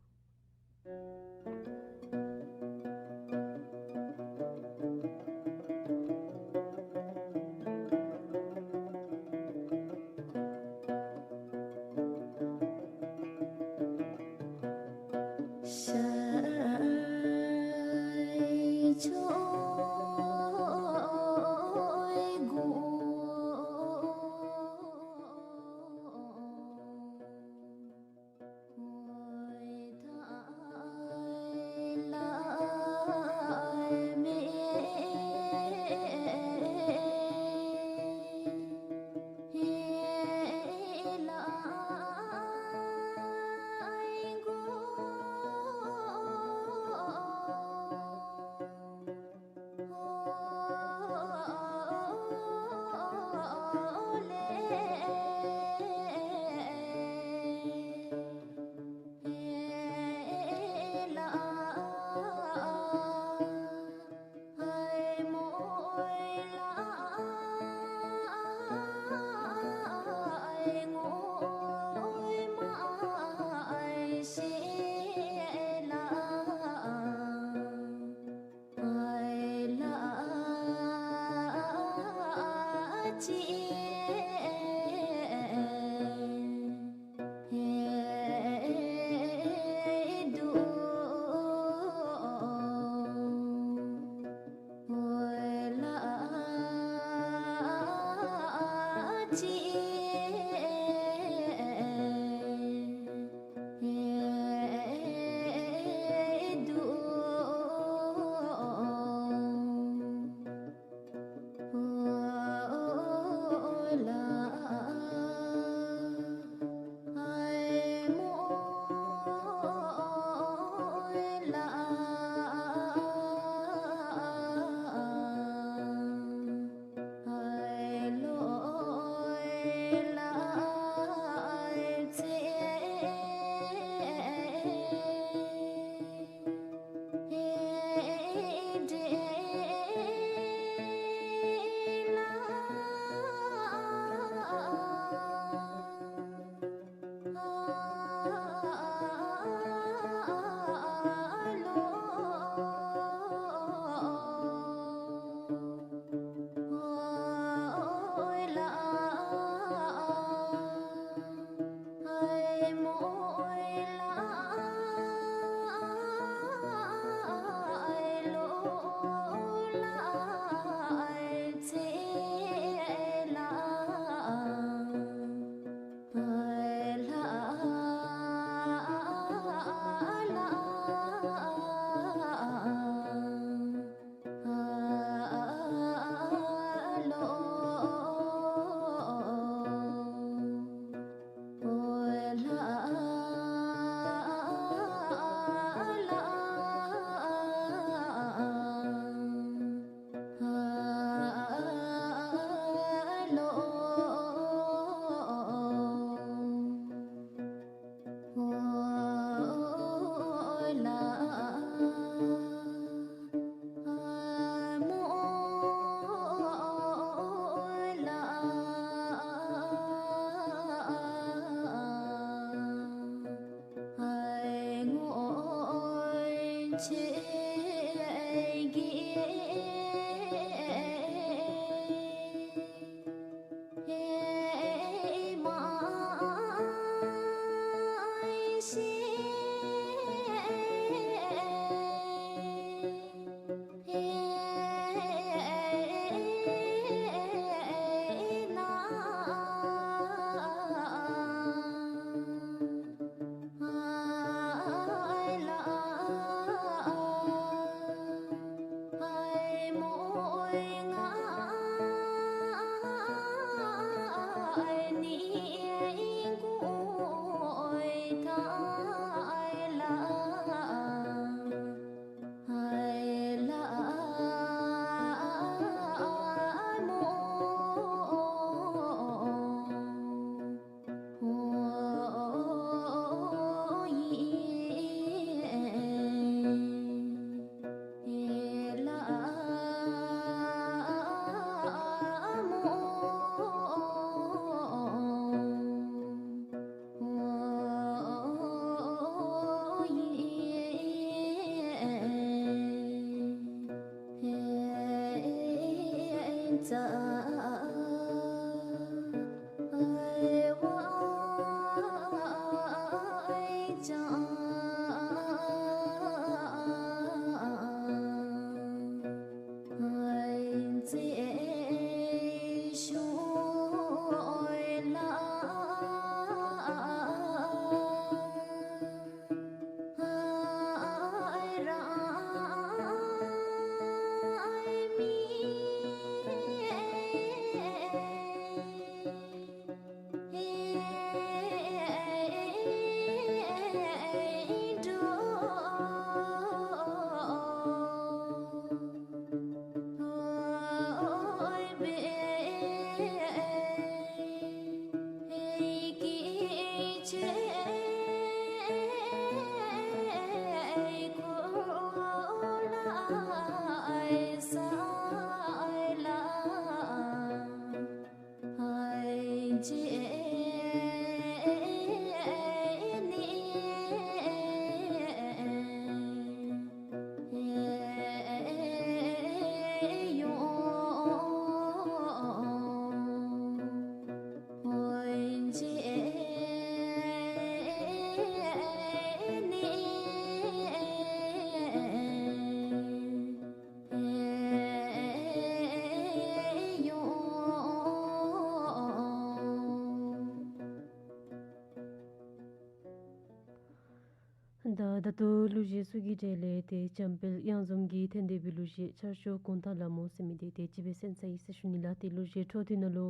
ད་ད་ལྟོ་གླུ་གཞས་ཚུ་གི་གྲས་ལས་ཏེ་འཇམ་དཔལ་དབྱངས་འཛོམས་ཀྱིས་འཐེན་ཏེ་འབད་གླུ་གཞས་ཆར་ཤོག་དགུང་ཐང་ལ་མོ་ཟེར་མི་འདི་ཏེ་ཅིག་སྦེ་གསན་ས་ཨིན་ཟེར་ཞུ་ནི་ལགས། ཏེ་གླུ་གཞས་འཕྲོ་མཐུད་ནང་ལུ་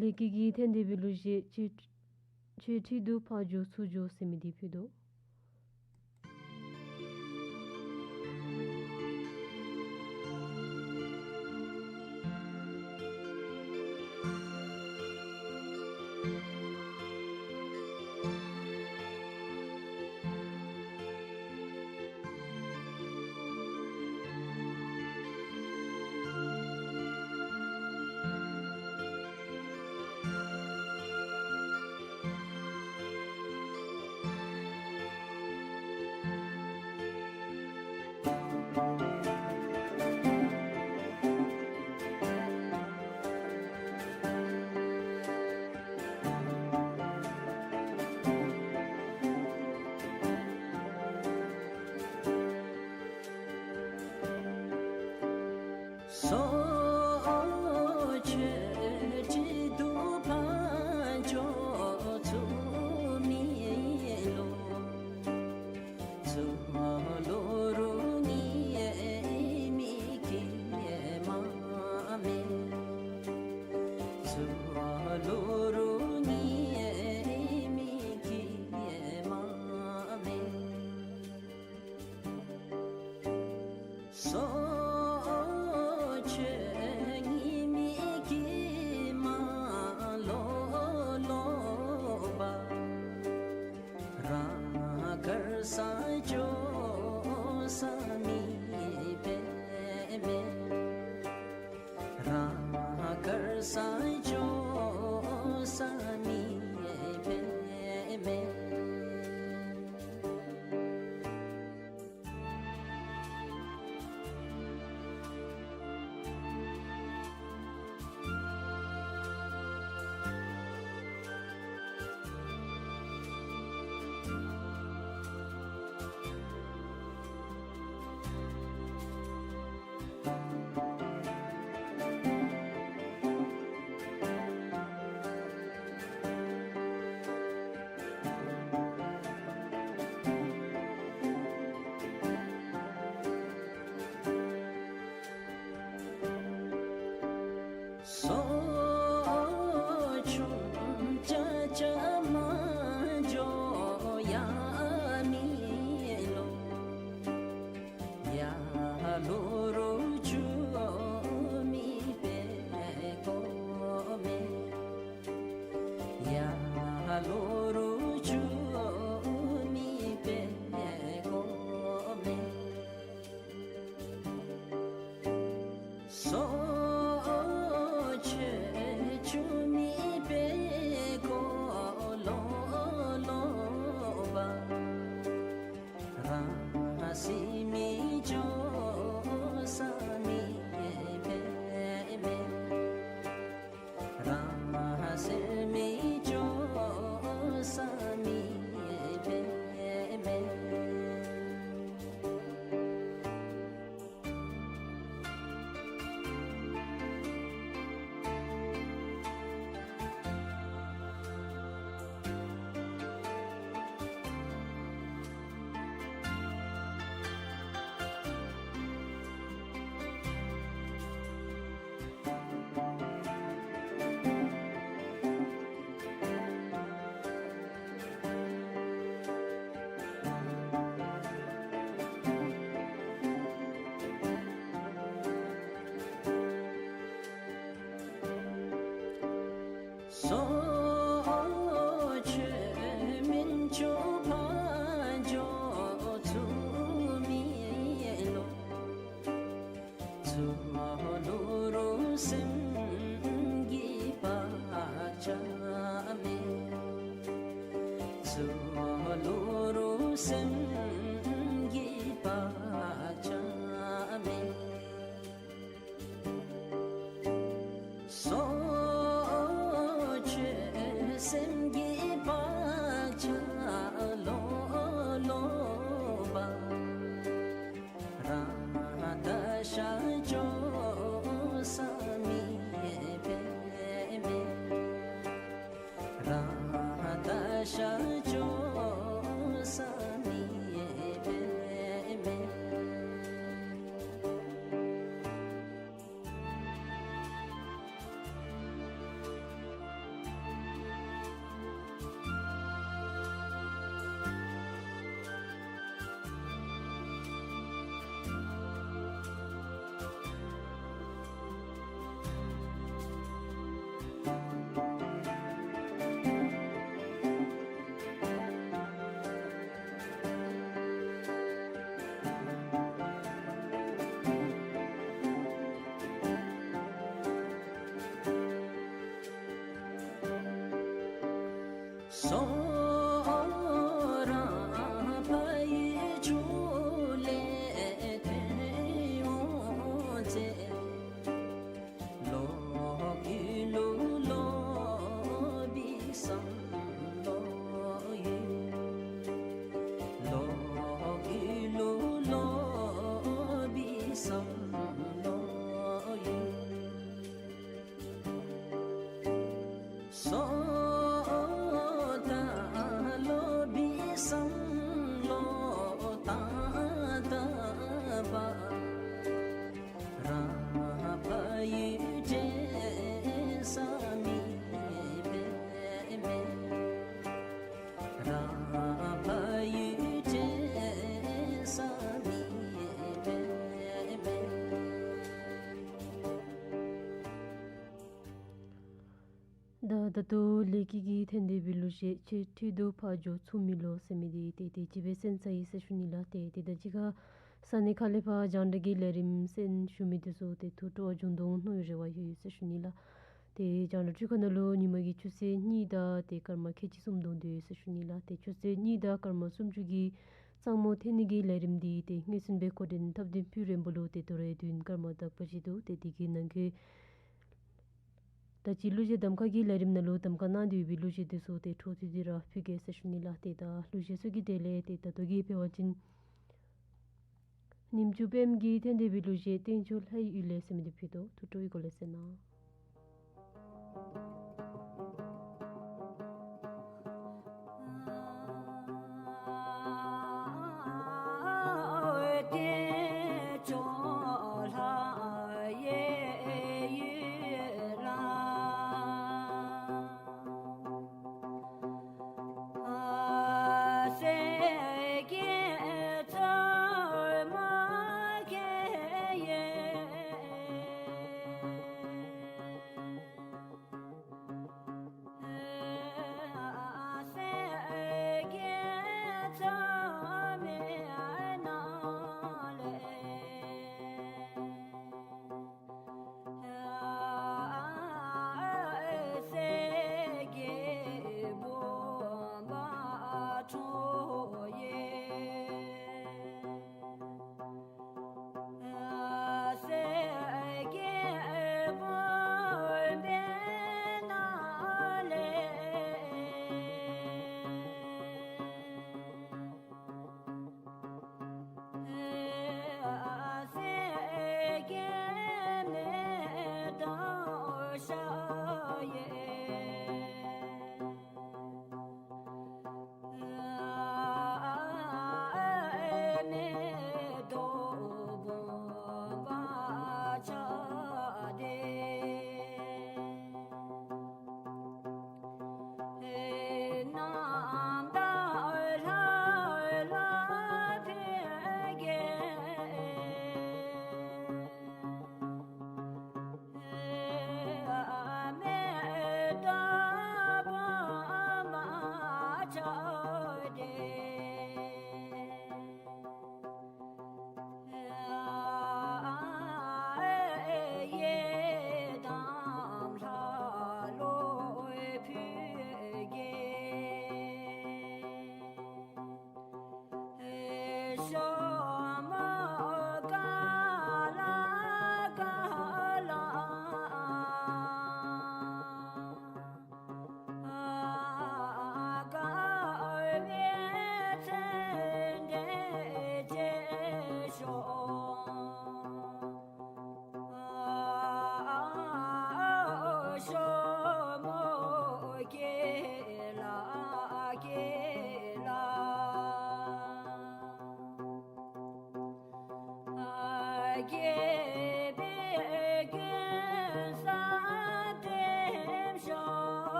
ལེགས་སྐྱིད་ཀྱིས་འཐེན་ཏེ་འབད་གླུ་གཞས་ཁྱོད་ཁྱོད་འཁྲིས་སུ་ཕར་འགྱོ་ཚུར་འགྱོ་ཟེར་མི་འདི་ཕུལ་དོ། སོ་ཁྱོད་འཁྲིས་སུ་ཕར་འགྱོ་ཚུར་མི་ལོག། ཚུར་ལོག་རུང་ངེའི་མིག་གིས་མ་མིན། ཚུར་ལོག་རུང་ངེའི་མིག་གིས་མ་མིན། སོ་ཁྱོད་ངེའི་མིག་གིས་མ་ལོག་ལོག་པར། རང་ག་ར་སར་འགྱོ་ས་མེད་པས་མེད། རང་ག་ར་སར་འགྱོ་ས་མེད་པས་མེད། སོ་ཁྱོད་ཅ་ཅ་མ་འགྱོ་ཡར་མི་ལོག། ཡར་ལོག་རུང་ཁྱོད་མི་དཔེ་དགོ་མས། ཡར་ལོག་རུང་ཁྱོད་མི་དཔེ་དགོ་མས། སོ་ཁྱོད་ཁྱོད་མི་དཔེ་དགོ་ལོག་ལོག་པར། རང་སེམས་མི་འགྱོ་ས་མེད་པས་མེད། རང་སེམས་མི་འགྱོ་ས་མེད་པས་མེད། སོ་ཁྱོད་མུན་ཕྱོགས་ཕར་འགྱོ་ཚུར་མི་ལོག། ཚུར་ལོག་རུང་སེམས་ཀྱི་བག་ཆགས་མེད། ཚུར་ལོག་རུང་སེམས་ཀྱི་བག་ཆགས་མེད། སོ་ཁྱོད་སེམས་ཀྱི་བག་ཆགས་ལོག་ལོག་པར། རང་དང་ཤར་འགྱོ་ས་མེད་པས་མེད། རང་དང་ཤར་འགྱོ་ས་མེད་ སོ་ར་ཕ་ཡི་ཆུ་ལས་ཐོན་འོང་ཚེ། ལོག་ཡུལ་ལུ་ལོག་པའི་བསམ་བློ་ཡོད། ལོག་ཡུལ་ལུ་ལོག་པའི་བསམ་བློ་ཡོད། སོ་ད་ལོག་པའི་བསམ་བློ་ད་ད་པ། ར་ཕ་ཡུལ་དྲན་ས་མེད་པས་མེད། ར་ཕ་ཡུལ་དྲན་ས་མེད་པས་མེད། ད་ད་ལྟོ་ལས་ཀྱི་གི་ཐན་ཏེ་བི་ལུ་ཤེ་ཆེ་ཐུ་དུ་ཕ་ཇོ་ཚུ་མི་ལོ་ཟེར་མི་དེ་ཏེ་ཏེ་ཅི་བས་གསན་ས་ཡི་ཟེར་ཞུ་ནི་ལགས། ཏེ་ཏེ་ད་ཅི་ཁ་ས་གནས་ཁ་ལས་ཕར་རྒྱང་བསྒྲགས་ཀྱི་ལས་རིམ་གསན་ཞུ་མི་དེ་ཚུ་ཏེ་ཐུགས་སྤྲོ་བ་འབྱུང་དོ་མནོ་བའི་རེ་བ་ཡོད་ཡོད་ཟེར་ཞུ་ནི་ལགས། ཏེ་རྒྱང་བསྒྲགས་ཁྲུས་ཁང་ནང་ལུ་ཉིན་མ་གི་ཆུ་ཚོད་གཉིས་དང་ཏེ་སྐར་མ་ཁལ་གཅིག་གསུམ་བསྡོམས་ཏེ་ཡོད་ཟེར་ཞུ་ནི་ལགས། ཏེ་ཆུ་ཚོད་གཉིས་དང་སྐར་མ་སུམ་ཅུ་གི་གཙང་མོ་འཐེན་ནི་གི་ལས་རིམ་འདི་ཏེ་སྙན་གསན་པའི་གོ་སྒྲིག་འཐབ་འདུན་ཕུལ་རན་པ་ལུ་ཏེ་དོ་རུང་བདུན་སྐར་མ་དག་པ་ཅིག་འདུག། ཏེ་འདི་གི་ནང་འཁོད་ད་ཅི་གླུ་གཞས་གདམ་ཁ་གི་ལས་རིམ་ནང་ལུ་གདམ་ཁ་གནང་སྟེ་ཡོད་པའི་གླུ་གཞས་དེ་ཚུ་ཏེ་འཕྲོ་མཐུད་དེ་ར་ཕུལ་གེ་ཟེར་ཞུ་ནི་ལགས། ཏེ་ད་གླུ་གཞས་ཚུ་གི་གྲས་ལས་ཏེ་ད་ལྟོ་གི་འཕེལ་བ་ཅིན་ཉིནམ་ཅིག་པདྨ་གི་ཐན་ཏེ་བི་གླུ་གཞས་སྟེང་ཆུ་ལྷའི་ཡུལ་ལས་ཟེར་མི་དེ་ཕུལ་དོ། ཐུགས་སྤྲོ་བའི་སྒོ་ལས་གསན་གནང་།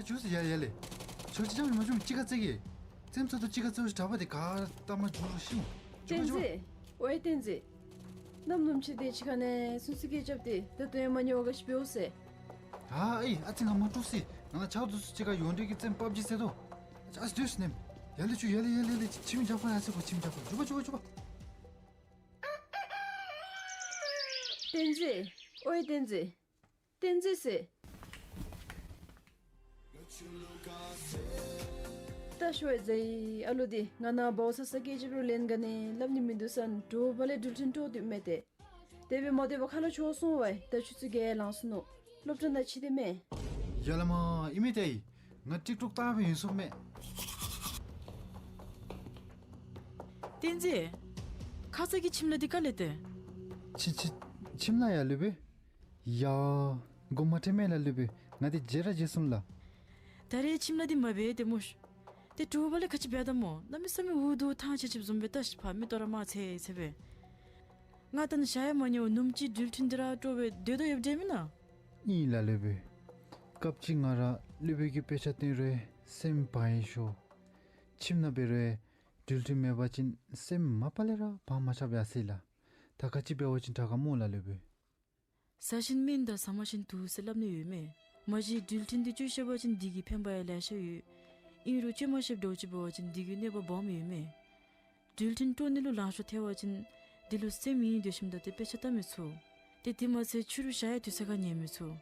བཅུག་ཟེར། ཡ་ལེ་ཡ་ལེ། ཆོས་ཅི་ཅང་མི་བཅུག་མི་ཅི་ག་ཙེ་གི། ཙེམ་ཚོ་དུ་ཅི་ག་ཙེ་བོ་ཞིག་དྲག་པ་དེ་ག་ལྟ་མ་བཅུག་ཤིང་། བཅུག་བཅུག་བསྟན་འཛིན། ཝའེ་བསྟན་འཛིན། ནམ་ནུམ་ཆི་དེ་ཅི་ཁ་ནས་སུན་སི་གི་རྐྱབ་སྟེ་ད་དུང་ཡང་མ་ཉོ་ག་ཞིག་འབདཝ་ཟེར། ཨ་ཨི་ཨ་ཙི་ང་མ་འགྲོ་ཟེར། ང་ལ་ཆག་དུས་སུ་ཅི་ག་ཡོང་འདྲེ་གི་ཙེམ་པབ་ཇི་ཟེར་དོ། ཨ་ཙི་དུས་ནེམ། ཡ་ལེ་བཅུག་ཡ་ལེ་ཡ་ལེ་ཡ་ལེ། ཁྱིམ་རྒྱབ་ཁ་ཡ་ཟེར་གོ། ཁྱིམ་རྒྱབ་ཁ། བཅུག་པ་བཅུག་པ་བཅུག་པ། བསྟན་འཛིན། ཝའེ་བསྟན་འཛིན། བསྟན་འཛིན་ཟེར། ད་ཤོད་ཟེར། ཨ་ལོ་དེ་ང་ནཱ་བོ་ས་ས་སྐད་ཅིག་རུ་ལེན་ག་ནི་སླབ་ནི་མིན་འདུག་ཟེར། དྲོ་པ་ལས་འགྲུལ་འཕྲིན་སྤྲོ་དུས་མེད་དེ། དེ་སྦེ་མ་སྡོད་པར་ཁ་ལས་ཆོག་སོང་བས། ད་ཆུ་ཚོད་བརྒྱད་ལངས་སོ་ནུག། སློབ་གྲྭ་ནང་ཕྱིན་ཏེ་མེད། ཡ་ལ་མ་ཨིན་མས་ཏེ། ང་ཀྲིག་ཀྲོག་བལྟ་སྦེ་ཡོད་སོ་མས། བསྟན་འཛིན། ཁ་ཙ་གི་ཁྱིམ་ལྷ་འདི་ག་ལས་ཏེ། ཁྱི་ཁྱི་ཁྱིམ་ལྷ་ཡ་ལུས་པས། ཡ། མགོ་མ་ཕྲལ་མས་ལ་ལུས་པས། ང་འདི་བརྗེད་ར་བརྗེད་སོང་ལགས། ད་རེས་ཁྱིམ་ལྷ་འདི་མ་འབད་དེ་སྨོ་ཤ། ཏེ་དྲོ་པ་ལས་ག་ཅི་འབད་དོ་སྨོ། གནམ་མེད་ས་མེད་འུ་སྡུག་ཐང་ཆད་ཆདཔ་བཟུམ་སྦེ་བལྟ་ཤིག། ཕར་མིག་ཏོ་ར་དམར་ཚེར་ཚེར་སྦེ། ང་ད་ནི་ཞག་ཡང་མ་ཉལཝ་ནུམ་ཅིག་འགྲུལ་འཕྲིན་འདི་ར་སྤྲོ་སྦེ་སྡོད་དོ་ཡོདཔ་འདྲས་མེན་ན། ཨིན་ལགས་ལུས་པས། སྐབས་ཅིག་ང་ར་སློབ་དཔོན་གྱི་དཔེ་ཆ་སྟོན་རུང་སེམས་བག་ཡངས་ཤོར། ཁྱིམ་ནང་འབད་རུང་འགྲུལ་འཕྲིན་མེད་པ་ཅིན་སེམས་མ་པ་ལས་ར་བག་མ་ཆགས་པས་ཟེར་ལགས། ད་ག་ཅི་འབད་བ་ཅིན་དྲག་ག་སྨོ་ལགས་ལུས་པས། བཟའ་ཞིང་སྨིན་དང་ཟ་མ་ཞིང་དུག་ཟེར་སླབ་ནི་ཡོད་མས། མ་གཞི་འགྲུལ་འཕྲིན་འདི་བཅོས་ཤེས་པ་ཅིན་འདི་གིས་ཕན་པ་ཡང་ལེ་ཤ་ཡོད། ཨིན་རུང་བཅོས་མ་ཤེསཔ་འདྲཝ་ཅིག་འབད་བ་ཅིན་འདི་གིས་གནོད་པ་སྦོམ་ཡོད་མས། འགྲུལ་འཕྲིན་སྤྲོ་ནི་ལུ་ལང་ཤོར་ཐལ་བ་ཅིན་འདི་ལུ་སེམས་ཡེངས་སྡོད་ཞིནམ་ད་ཏེ་དཔེ་ཆ་བལྟ་མི་ཚུགས། ཏེ་དེ་མ་ཚད་ཕྱི་རུ་ཞག་ཡང་དུས་ཚོད་ཁར་ཉལ་མི་ཚུགས།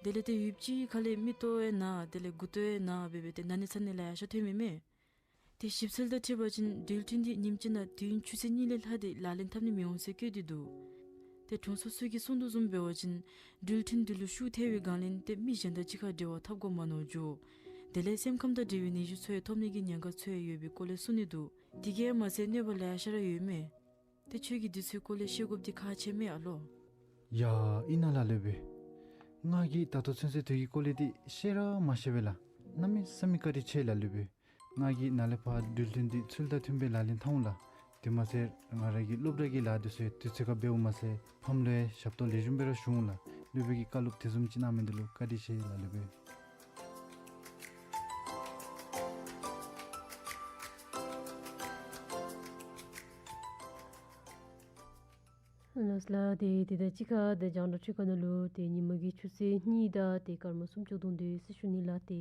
དེ་ལས་ཏེ་ཡུདཔ་ཅིག་ཁ་ལས་མིག་ཏོ་ཡང་ན། དེ་ལས་མགུ་ཏོ་ཡང་ན་སྦེ་སྦེ་ཏེ་ན་ནི་ཚ་ནི་ལེ་ཤ་ཐོན་མི་མས། ཏེ་ཞིབ་འཚོལ་དང་འཁྲིལ་བ་ཅིན་འགྲུལ་འཕྲིན་འདི་ཉིནམ་གཅིག་ནང་དུས་ཡུན་ཆུ་ཚོད་གཉིས་ལས་ལྷག་སྟེ་ལག་ལེན་འཐབ་ནི་མི་འོང་ཟེར་བཀོད་དེ་འདུག། ཏེ་དྲུང་འཚོ་ཚུ་གིས་གསུང་དོ་བཟུམ་འབད་བ་ཅིན་འགྲུལ་འཕྲིན་འདི་ལུ་ཤུགས་ཐལ་བའི་སྒང་ལས་ཏེ་མི་གཞན་དང་གཅིག་ཁར་འབྲེལ་བ་འཐབ་དགོ་མ་མནོ་འགྱོ། དེ་ལས་སེམས་ཁམས་དང་འབྲེལ་བའི་ནད་གཞི་ཚུ་ཡང་ཐོབ་ནི་གི་ཉེན་ཁ་ཚུ་ཡང་ཡོད་པའི་སྐོར་ལས་གསུང་ནི་འདུག། དེ་གིས་མ་ཚད་གནོད་པ་ལེ་ཤ་ར་ཡོད་མས། ཏེ་ཁྱོད་ཀྱིས་འདི་ཚུའི་སྐོར་ལས་ཤེས་དགོཔ་འདི་ཁག་ཆེ་མས་ཨ་ལོ། ཡ་ཨིན་ན་ལགས་ལུས་པས། ང་གིས་ད་ལྟོ་ཚུན་ཚོད་དེ་གི་སྐོར་ལས་འདི་ཤེས་ར་མ་ཤེས་པས་ལགས། གནམ་མེད་ས་མེད་བཀའ་དྲིན་ཆེ་ལགས་ལུས་པས། ང་གིས་ནཱ་ལས་ཕར་འགྲུལ་འཕྲིན་འདི་ཚུལ་དང་མཐུན་པའི་ལག་ལེན་འཐབ་འོང་ལགས། དེ་མ་ཚད་ང་ར་གི་སློབ་གྲྭ་གི་ལཱ་འདི་ཚུ་ཡང་དུས་ཚོད་ཁར་འབདཝ་མ་ཚད་ཕམ་ལུ་ཡང་ཞབས་ཏོག་ལེགས་ཤོམ་སྦེ་ར་ཞུ་འོང་ལགས། ལུས་པའི་གི་བཀའ་སློབ་དེ་བཟུམ་ཅིག་གནང་མི་འདི་ལུ་བཀའ་དྲིན་ཆེ་ལགས་ལུས་པས། ལགས་ལགས། ཏེ་དེ་དང་གཅིག་ཁར་ཏེ་རྒྱང་བསྒྲགས་འཕྲུལ་ཁང་ནང་ལུ་ཏེ་ཉིན་མ་གི་ཆུ་ཚོད་གཉིས་དང་ཏེ་སྐར་མ་སུམ་ཅུ་སོང་སྟེ་ཟེར་ཞུ་ནི་ལགས། ཏེ་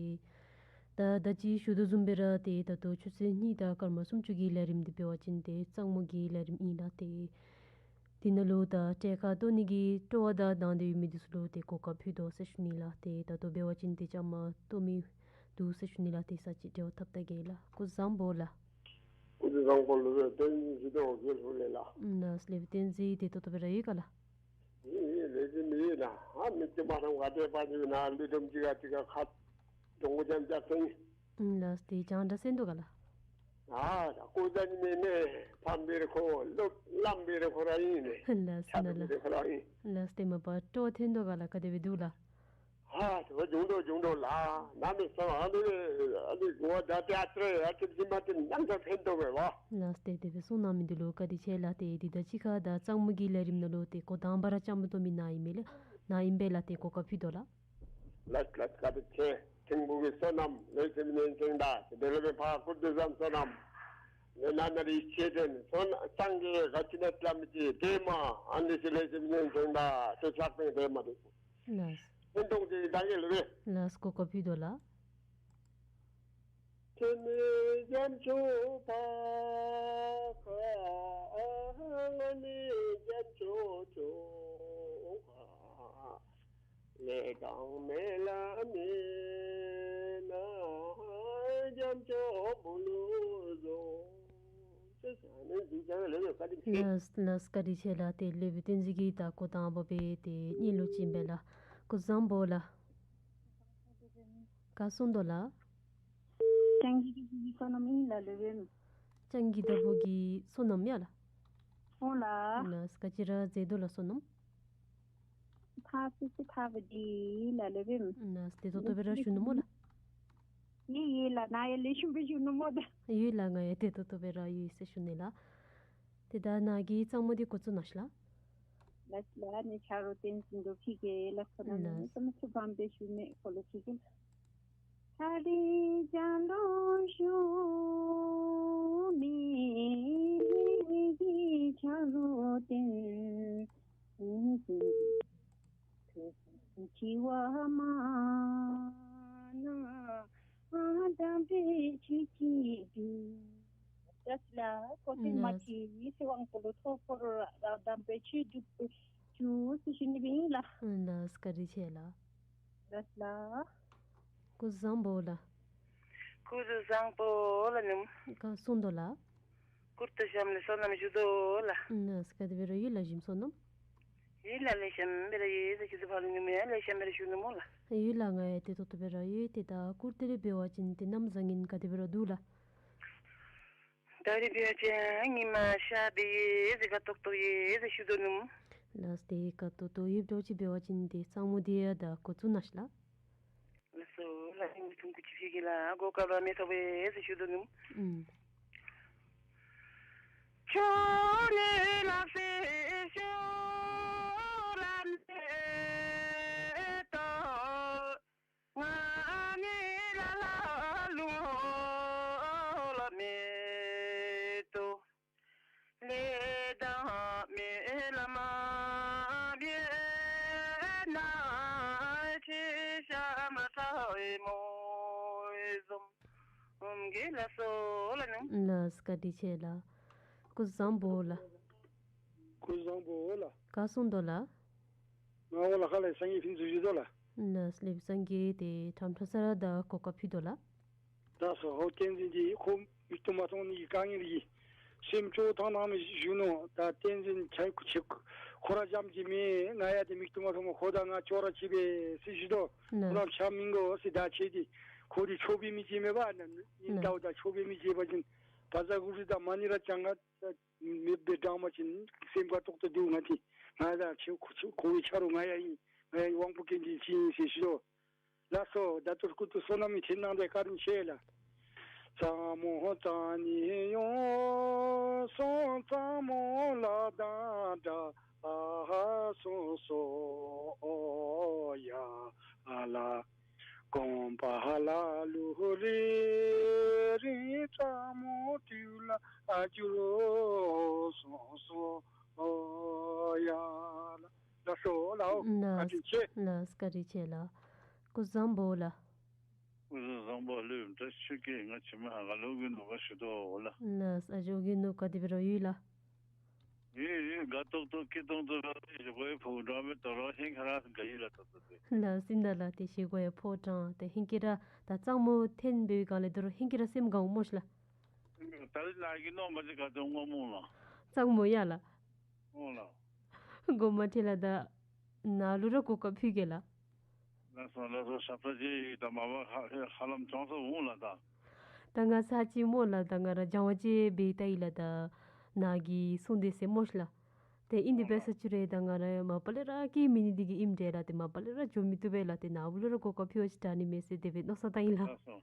ད་ད་ཅི་ཞུ་དོ་བཟུམ་སྦེ་ར་ཏེ་ད་ལྟོ་ཆུ་ཚོད་གཉིས་དང་སྐར་མ་སུམ་ཅུ་གི་ལས་རིམ་འདི་འབད་བ་ཅིན་ཏེ་གཙང་མ་གི་ལས་རིམ་ཨིན་ལགས། ཏེ་དེ་ནང་ལུ་ད་ཏེ་ཁ་གཏོགས་ནི་གི་སྤྲོ་བ་དང་དང་འདོད་ཡོད་མི་འདི་ཚུ་ལུ་ཏེ་གོ་སྐབས་ཕུལ་དོ་ཟེར་ཞུ་ནི་ལགས། ཏེ་ད་ལྟོ་འབད་བ་ཅིན་ཏེ་བཅའ་མར་གཏོགས་མི་འདུག་ཟེར་ཞུ་ནི་ལགས། ཏེ་ས་ཅིག་འབྲེལ་བ་འཐབ་ད་གེ་ལགས། སྐུ་གཟུགས་བཟང་པོ་ལགས། སྐུ་གཟུགས་བཟང་པོ་ལགས། བསྟན་འཛིན་ཟེར་དོ་གེ་ལུ་ལས་ལགས། ལགས་ལས་བསྟན་འཛིན་ཏེ་ད་ལྟོ་འབད་ར་ཡོད་ག་ལགས། ཡོད་ཡོད་ལས་ཀྱི་མི་ཡོད་ལགས། ཨ་མི་ཅིག་མ་རང་ག་ཏེ་པ་ཅིག་ན་ལུས་འདྲེན་ཅིག་ག་ཅིག་ག་ཁ་གྱོང་གུད་ཅན་ཅ་སེང་། ལགས་ཏེ་རྒྱང་བསྒྲགས་གསན་དོ་ག་ལགས། ཨ་ད་སྐུ་ཚ་ནི་མེད་ནི་ཕམ་སྦེ་ར་ཁོ་སློབ་ལམ་སྦེ་ར་ཁོ་ར་ཨིན་ནི། ལགས་ཆ་ལགས་ཏོ་སྦེ་ར་ཁོ་ར་ཨིན། ལགས་ཏེ་མ་པ་སྤྲོ་བ་ཐོན་དོ་ག་ལགས། ག་དེ་སྦེ་འདུག་ལགས། ཨ་ཏེ་བ་བྱུང་དོ་བྱུང་དོ་ལགས། ན་མི་སང་ཨ་ནི་ཨ་ནི་གོ་བ་ད་ཏེ་ཨ་ཏྲེ་ཨ་ཏྲེ་ཟིན་མ་ཏེ་ནང་ད་ཕན་དོ་བས་བ། ལགས་ཏེ་དེ་སྦེ་གསུང་གནང་མི་འདི་ལུ་བཀའ་དྲིན་ཆེ་ལགས། ཏེ་འདི་དང་གཅིག་ཁར་ད་གཙང་མ་གི་ལས་རིམ་ནང་ལུ་ཏེ་འགོ་དང་པ་ར་བཅའ་མར་གཏོགས་མི་ནཱ་ཨིན་མས་ལགས། ནཱ་ཨིན་པས་ལགས། ཏེ་གོ་སྐབས་ཕུལ་དོ་ལགས། ལགས་ལགས། བཀའ་དྲིན་ཆེ། ཐིམ་ཕུག་གི་བསོད་ནམས་ལེགས་ཤོམ་གནས་ཆེན་དང་དེ་ལས་ཕར་ཀུར་དུ་བཟང་བསོད་ནམས་ལས་ན་ན་རི་ཆེ་ཆེན་བསོད་ནམས་སངས་རྒྱས་ག་ཅི་ནས་བླ་མི་ཅིག་དེ་མ་ཨ་ནི་ཅིག་ལེགས་ཤོམ་གནས་ཆེན་དང་ཏེ་ཕྱག་དཔེ་དེ་མ་དེ་ལགས། ཕན་ཐོགས་ཅིག་ད་གེ་ལུ་བས། ལགས་གོ་སྐབས་ཕུལ་དོ་ལགས། ཁྱེད་ནི་རྒྱ་མཚོ་ཕ་ཁ་ང་ནི་རྒྱ་མཚོ་ཕྱོགས་ཁ། ལས་དང་མེ་ལ་མེ་ན་རྒྱ་མཚོ་བུ་ལུ་བཟོ། ལགས་ལགས་བཀའ་དྲིན་ཆེ་ལགས། ཏེ་ལུས་པའི་བསྟན་འཛིན་གྱིས་ད་གོ་དང་པ་སྦེ་ཏེ་གཉིད་ལོག་ཅི་ཨིན་པས་ལགས། སྐུ་གཟུགས་བཟང་པོ་ལགས། ག་སོང་དོ་ལགས། སྤྱང་ཀི་བདག་པོ་གི་བསོད་ནམས་ཨིན་ལགས་ལུས་པས། སྤྱང་ཀི་བདག་པོ་གི་བསོད་ནམས་ཡ་ལགས། འོང་ལགས། ལགས་ག་ཅི་ར་མཛད་དོ་ལགས་བསོད་ནམས། ཐག་སི་སི་ཐག་པ་འདི་ལགས་ལུས་པས། ལགས་ཏེ་ཏོག་ཏོ་སྦེ་ར་ཞུ་ནུག་སྨོ་ལགས། ཡོད་ཡོད་ལགས། ནཱ་ཡང་ལེགས་ཤོམ་སྦེ་ཞུ་ནུག་སྨོ་ད། ཡོད་ལགས། ང་ཡང་ཏེ་ཏོག་ཏོ་སྦེ་ར་ཡོད་ཟེར་ཞུ་ནི་ལགས། ཏེ་ད་ནཱ་གི་གཙང་མ་འདི་ག་ཚོད་ནང་ཤི་ལགས། ལགས་ལགས། ནི་ཆ་རོགས་བསྟན་འཛིན་ལུ་ཕུལ་གེ་ལགས། ཁོ་ན་ལགས། ནི་ས་མ་ཚུ་བམ་སྦེ་ཞུ་མེད་ཁོ་ལུ་ཕུལ་གེ་ལགས། ད་རིས་ལྕང་ལོ་ཞུ་མི་གི་ཆ་རོགས་བསྟེན། འཆི་བ་མ་ན་དམ་པའི་ཆོས་ཀྱི་རྒྱུ། ལགས་ལགས། སྐུ་མཁྱེན་མ་ལགས། ཅིག་ཚེ་དབང་པོ་ལུ་ཐོག་ཁོ་ར་དམ་པའི་ཆོས་སྒྲུབ་རྒྱུ་ཟེར་ཞུ་ནི་སྦེ་ཨིན་ལགས། ལགས་བཀའ་དྲིན་ཆེ་ལགས། ལགས་ལགས། སྐུ་གཟུགས་བཟང་པོ་ལགས། སྐུ་གཟུགས་བཟང་པོ་ལགས་ནུམ། ག་སོང་དོ་ལགས། གུར་དང་གཤམ་ལས་སོ་ནམ་ཞུ་དོ་ལགས། ལགས་ག་དེ་སྦེ་ར་ཡོད་ལགས་གཞིམ་སོ་ནམ། ཡོད་ལགས་ལེགས་ཤོམ་སྦེ་ར་ཡོད་ཟེར་ཞུ་དོ། ཕར་ལུ་ཉིནམ་ཡང་ལེགས་ཤོམ་སྦེ་ར་བཞུགས་ནུག་སྨོ་ལགས། ཡོད་ལགས། ང་ཡང་ཏེ་ཏོག་ཏོ་སྦེ་ར་ཡོད། ཏེ་ད་གུར་དེ་རེ་འབད་བ་ཅིན་ཏེ་གནམ་བཟང་ངན་ག་དེ་སྦེ་ར་འདུག་ལགས། ད་རིས་འབད་བ་ཅིན་ཉིམ་ཤར་སྦེ་ཡོད་ཟེར་དགའ་ཏོག་ཏོ་ཡོད་ཟེར་ཞུ་དོ་ནུམ། ལགས་ཏེ་དགའ་ཏོག་ཏོ་ཡོདཔ་འདྲཝ་ཅིག་འབད་བ་ཅིན་ཏེ་གཙང་མོ་དེ་ཡང་ད་འགོ་བཙུགས་གནང་ཤིག་ལགས། ལགས་སོ་ལགས། ཉིནམ་ཐུང་ཀུ་ཅིག་ཕྱི་གི་ལགས། གོ་སྐབས་ར་མི་ཐོབ་པས་ཟེར་ཞུ་དོ་ནུམ། ཨུམ། ལགས་བཀའ་དྲིན་ཆེ་ལགས། སྐུ་གཟུགས་བཟང་པོ་ལགས། སྐུ་གཟུགས་བཟང་པོ་ལགས། ག་སོང་དོ་ལགས། ང་འོང་ལགས། ཁ་ལས་སངས་རྒྱས་ཕུན་ཚོགས་ཞུ་དོ་ལགས། ལགས་ལེགས་སངས་རྒྱས་ཏེ་ཁྲམ་ཁྲ་ས་ར་ད་གོ་སྐབས་ཕུལ་དོ་ལགས། ད་སོ་ཧོ་བསྟན་འཛིན་འདི་ཁོ་མིག་ཏོ་མ་མཐོང་ནི་གི་དཀའ་ངལ་གྱིས་སེམས་སྐྱོ་ཐང་ནང་མི་བཞུགས་ནུག། ད་བསྟན་འཛིན་ཆ་ཁྱེད་ཁོ་ར་རྐྱངམ་ཅིག་མེན། ང་ཡང་ཏེ་མིག་ཏོ་མ་མཐོངམ་ཁོ་དང་ང་ཅོག་ར་གཅིག་པས་ཟེར་ཞུ་དོ། ཁོ་ར་ཆ་མི་དགོ་ཟེར་ད་ཁྱེད་དེ་ཁོ་དེ་ཆོས་པའི་མི་ཅིག་མེན་པ་ན་ཨིན་ད་འོ། ད་ཆོས་པའི་མི་ཅིག་འབད་བ་ཅིན་བཛྲ་གུ་རུ་དང་མ་ཎི་ར་བགྱང་ང་མེདཔ་སྦེ་བགྱང་བ་ཅིན་སེམས་དགའ་ཏོག་ཏོ་འདུག། ང་དེ་ང་ད་ཁྱེད་ཁོ་ཁྱེད་ཁོ་བའི་ཆ་རོགས་ང་ཡང་ཨིན། ང་ཡང་དབང་པོ་སྐྱོན་ཅན་ཅིག་ཨིན་ཟེར་ཞུ་དོ། ལགས་སོ། ད་ལྟོ་སྐུ་གཟུགས་སོ་ནམ་ཨིན། ཐེངས་ནང་དེ་བཀའ་དྲིན་ཆེ་ལགས། གཙང་མོ་གཙང་ནི་ཡོང་སོང་། གཙང་མོ་ལ་དང་འདྲ་སོང་སོ་ཡ་ལ། དགོན་པ་ལ་ལུ་རེ་རེ་གཙང་མོ་དུས་ལ་འགྱུར་སོང་སོ་ཡ་ལ། ལགས་སོ་ལགས། ཨོ་བཀའ་དྲིན་ཆེ། ལགས་བཀའ་དྲིན་ཆེ་ལགས། སྐུ་གཟུགས་བཟང་པོ་ལགས། སྐུ་གཟུགས་བཟང་པོ་ལགས། བཀྲ་ཤིས་བདེ་ལེགས། ང་ཆེ་མ་ཨ་ག་ལོ་གི་ནུ་ག་ཞུ་དོ་ལགས། ལགས་ཨ་ཇོ་གི་ནུ་ག་དེ་སྦེ་ར་ཡོད་ལགས། ཡོད་ཡོད། དགའ་ཏོག་ཏོ་སྐྱིད་ཏོང་ཏོ་ར་ཏེ་ཞེ་གོ་ཡི་ཕོ་བྲང་སྦེ་དོ་རུང་ཧིང་ཁར་དགའ་ཡི་ལགས། ཏོག་ཏོ་སྦེ། ལགས་ཨིན་ད་ལགས། ཏེ་ཞེ་གོ་ཡི་ཕོ་བྲང་ཏེ་ཧིང་ཁར་ད་གཙང་མོ་ཐོན་པའི་སྒང་ལས་དོ་རུང་ཧིང་ཁར་སེམས་དགའཝ་སྨོ་ཤ་ལགས། ད་རིས་ནཱ་གི་ནོར་མ་ཅིག་ག་ཏེ་འོང་སྨོ་ལགས། གཙང་མོ་ཡ་ལགས། འོང་ལགས། སྒོ་མ་ཕྱེ་ལགས། ད་ནཱ་ལུ་ར་གོ་སྐབས་ཕུལ་གེ་ལགས། ལགས་སོ་ལགས་སོ། ཞབས་ས་ཅིག་ད་མ་པ་ཧ་ཧ་ལམ་བྱོན་སོ་འོང་ལགས། ད་ད་ང་ས་ཅིག་སྨོ་ལགས། ད་ང་ར་སྦྱང་བ་ཅིག་འབད་ལྟ་ཡི་ལགས། ད་ནཱ་གིས་གསུངས་དེས་ཟེར་སྨོ་ཤ་ལགས། ཏེ་ཨིན་དེ་འབད་ས་ཅིག་རུང་ད་ང་ར་མ་པ་ལས་ར་སྐྱེ་མི་ནི་འདི་གིས་ཨིནམ་འདྲས་ལགས། ཏེ་མ་པ་ལས་ར་འགྱོ་མི་བཏུབ་པས་ལགས། ཏེ་ནཱ་བུ་ལུ་ར་གོ་སྐབས་ཕུལ་བ་ཅིན་དྲག་ནི་མས་ཟེར་དེ་སྦེ་མནོ་བསམ་བཏང་ཡི་ལགས། ལགས་སོ་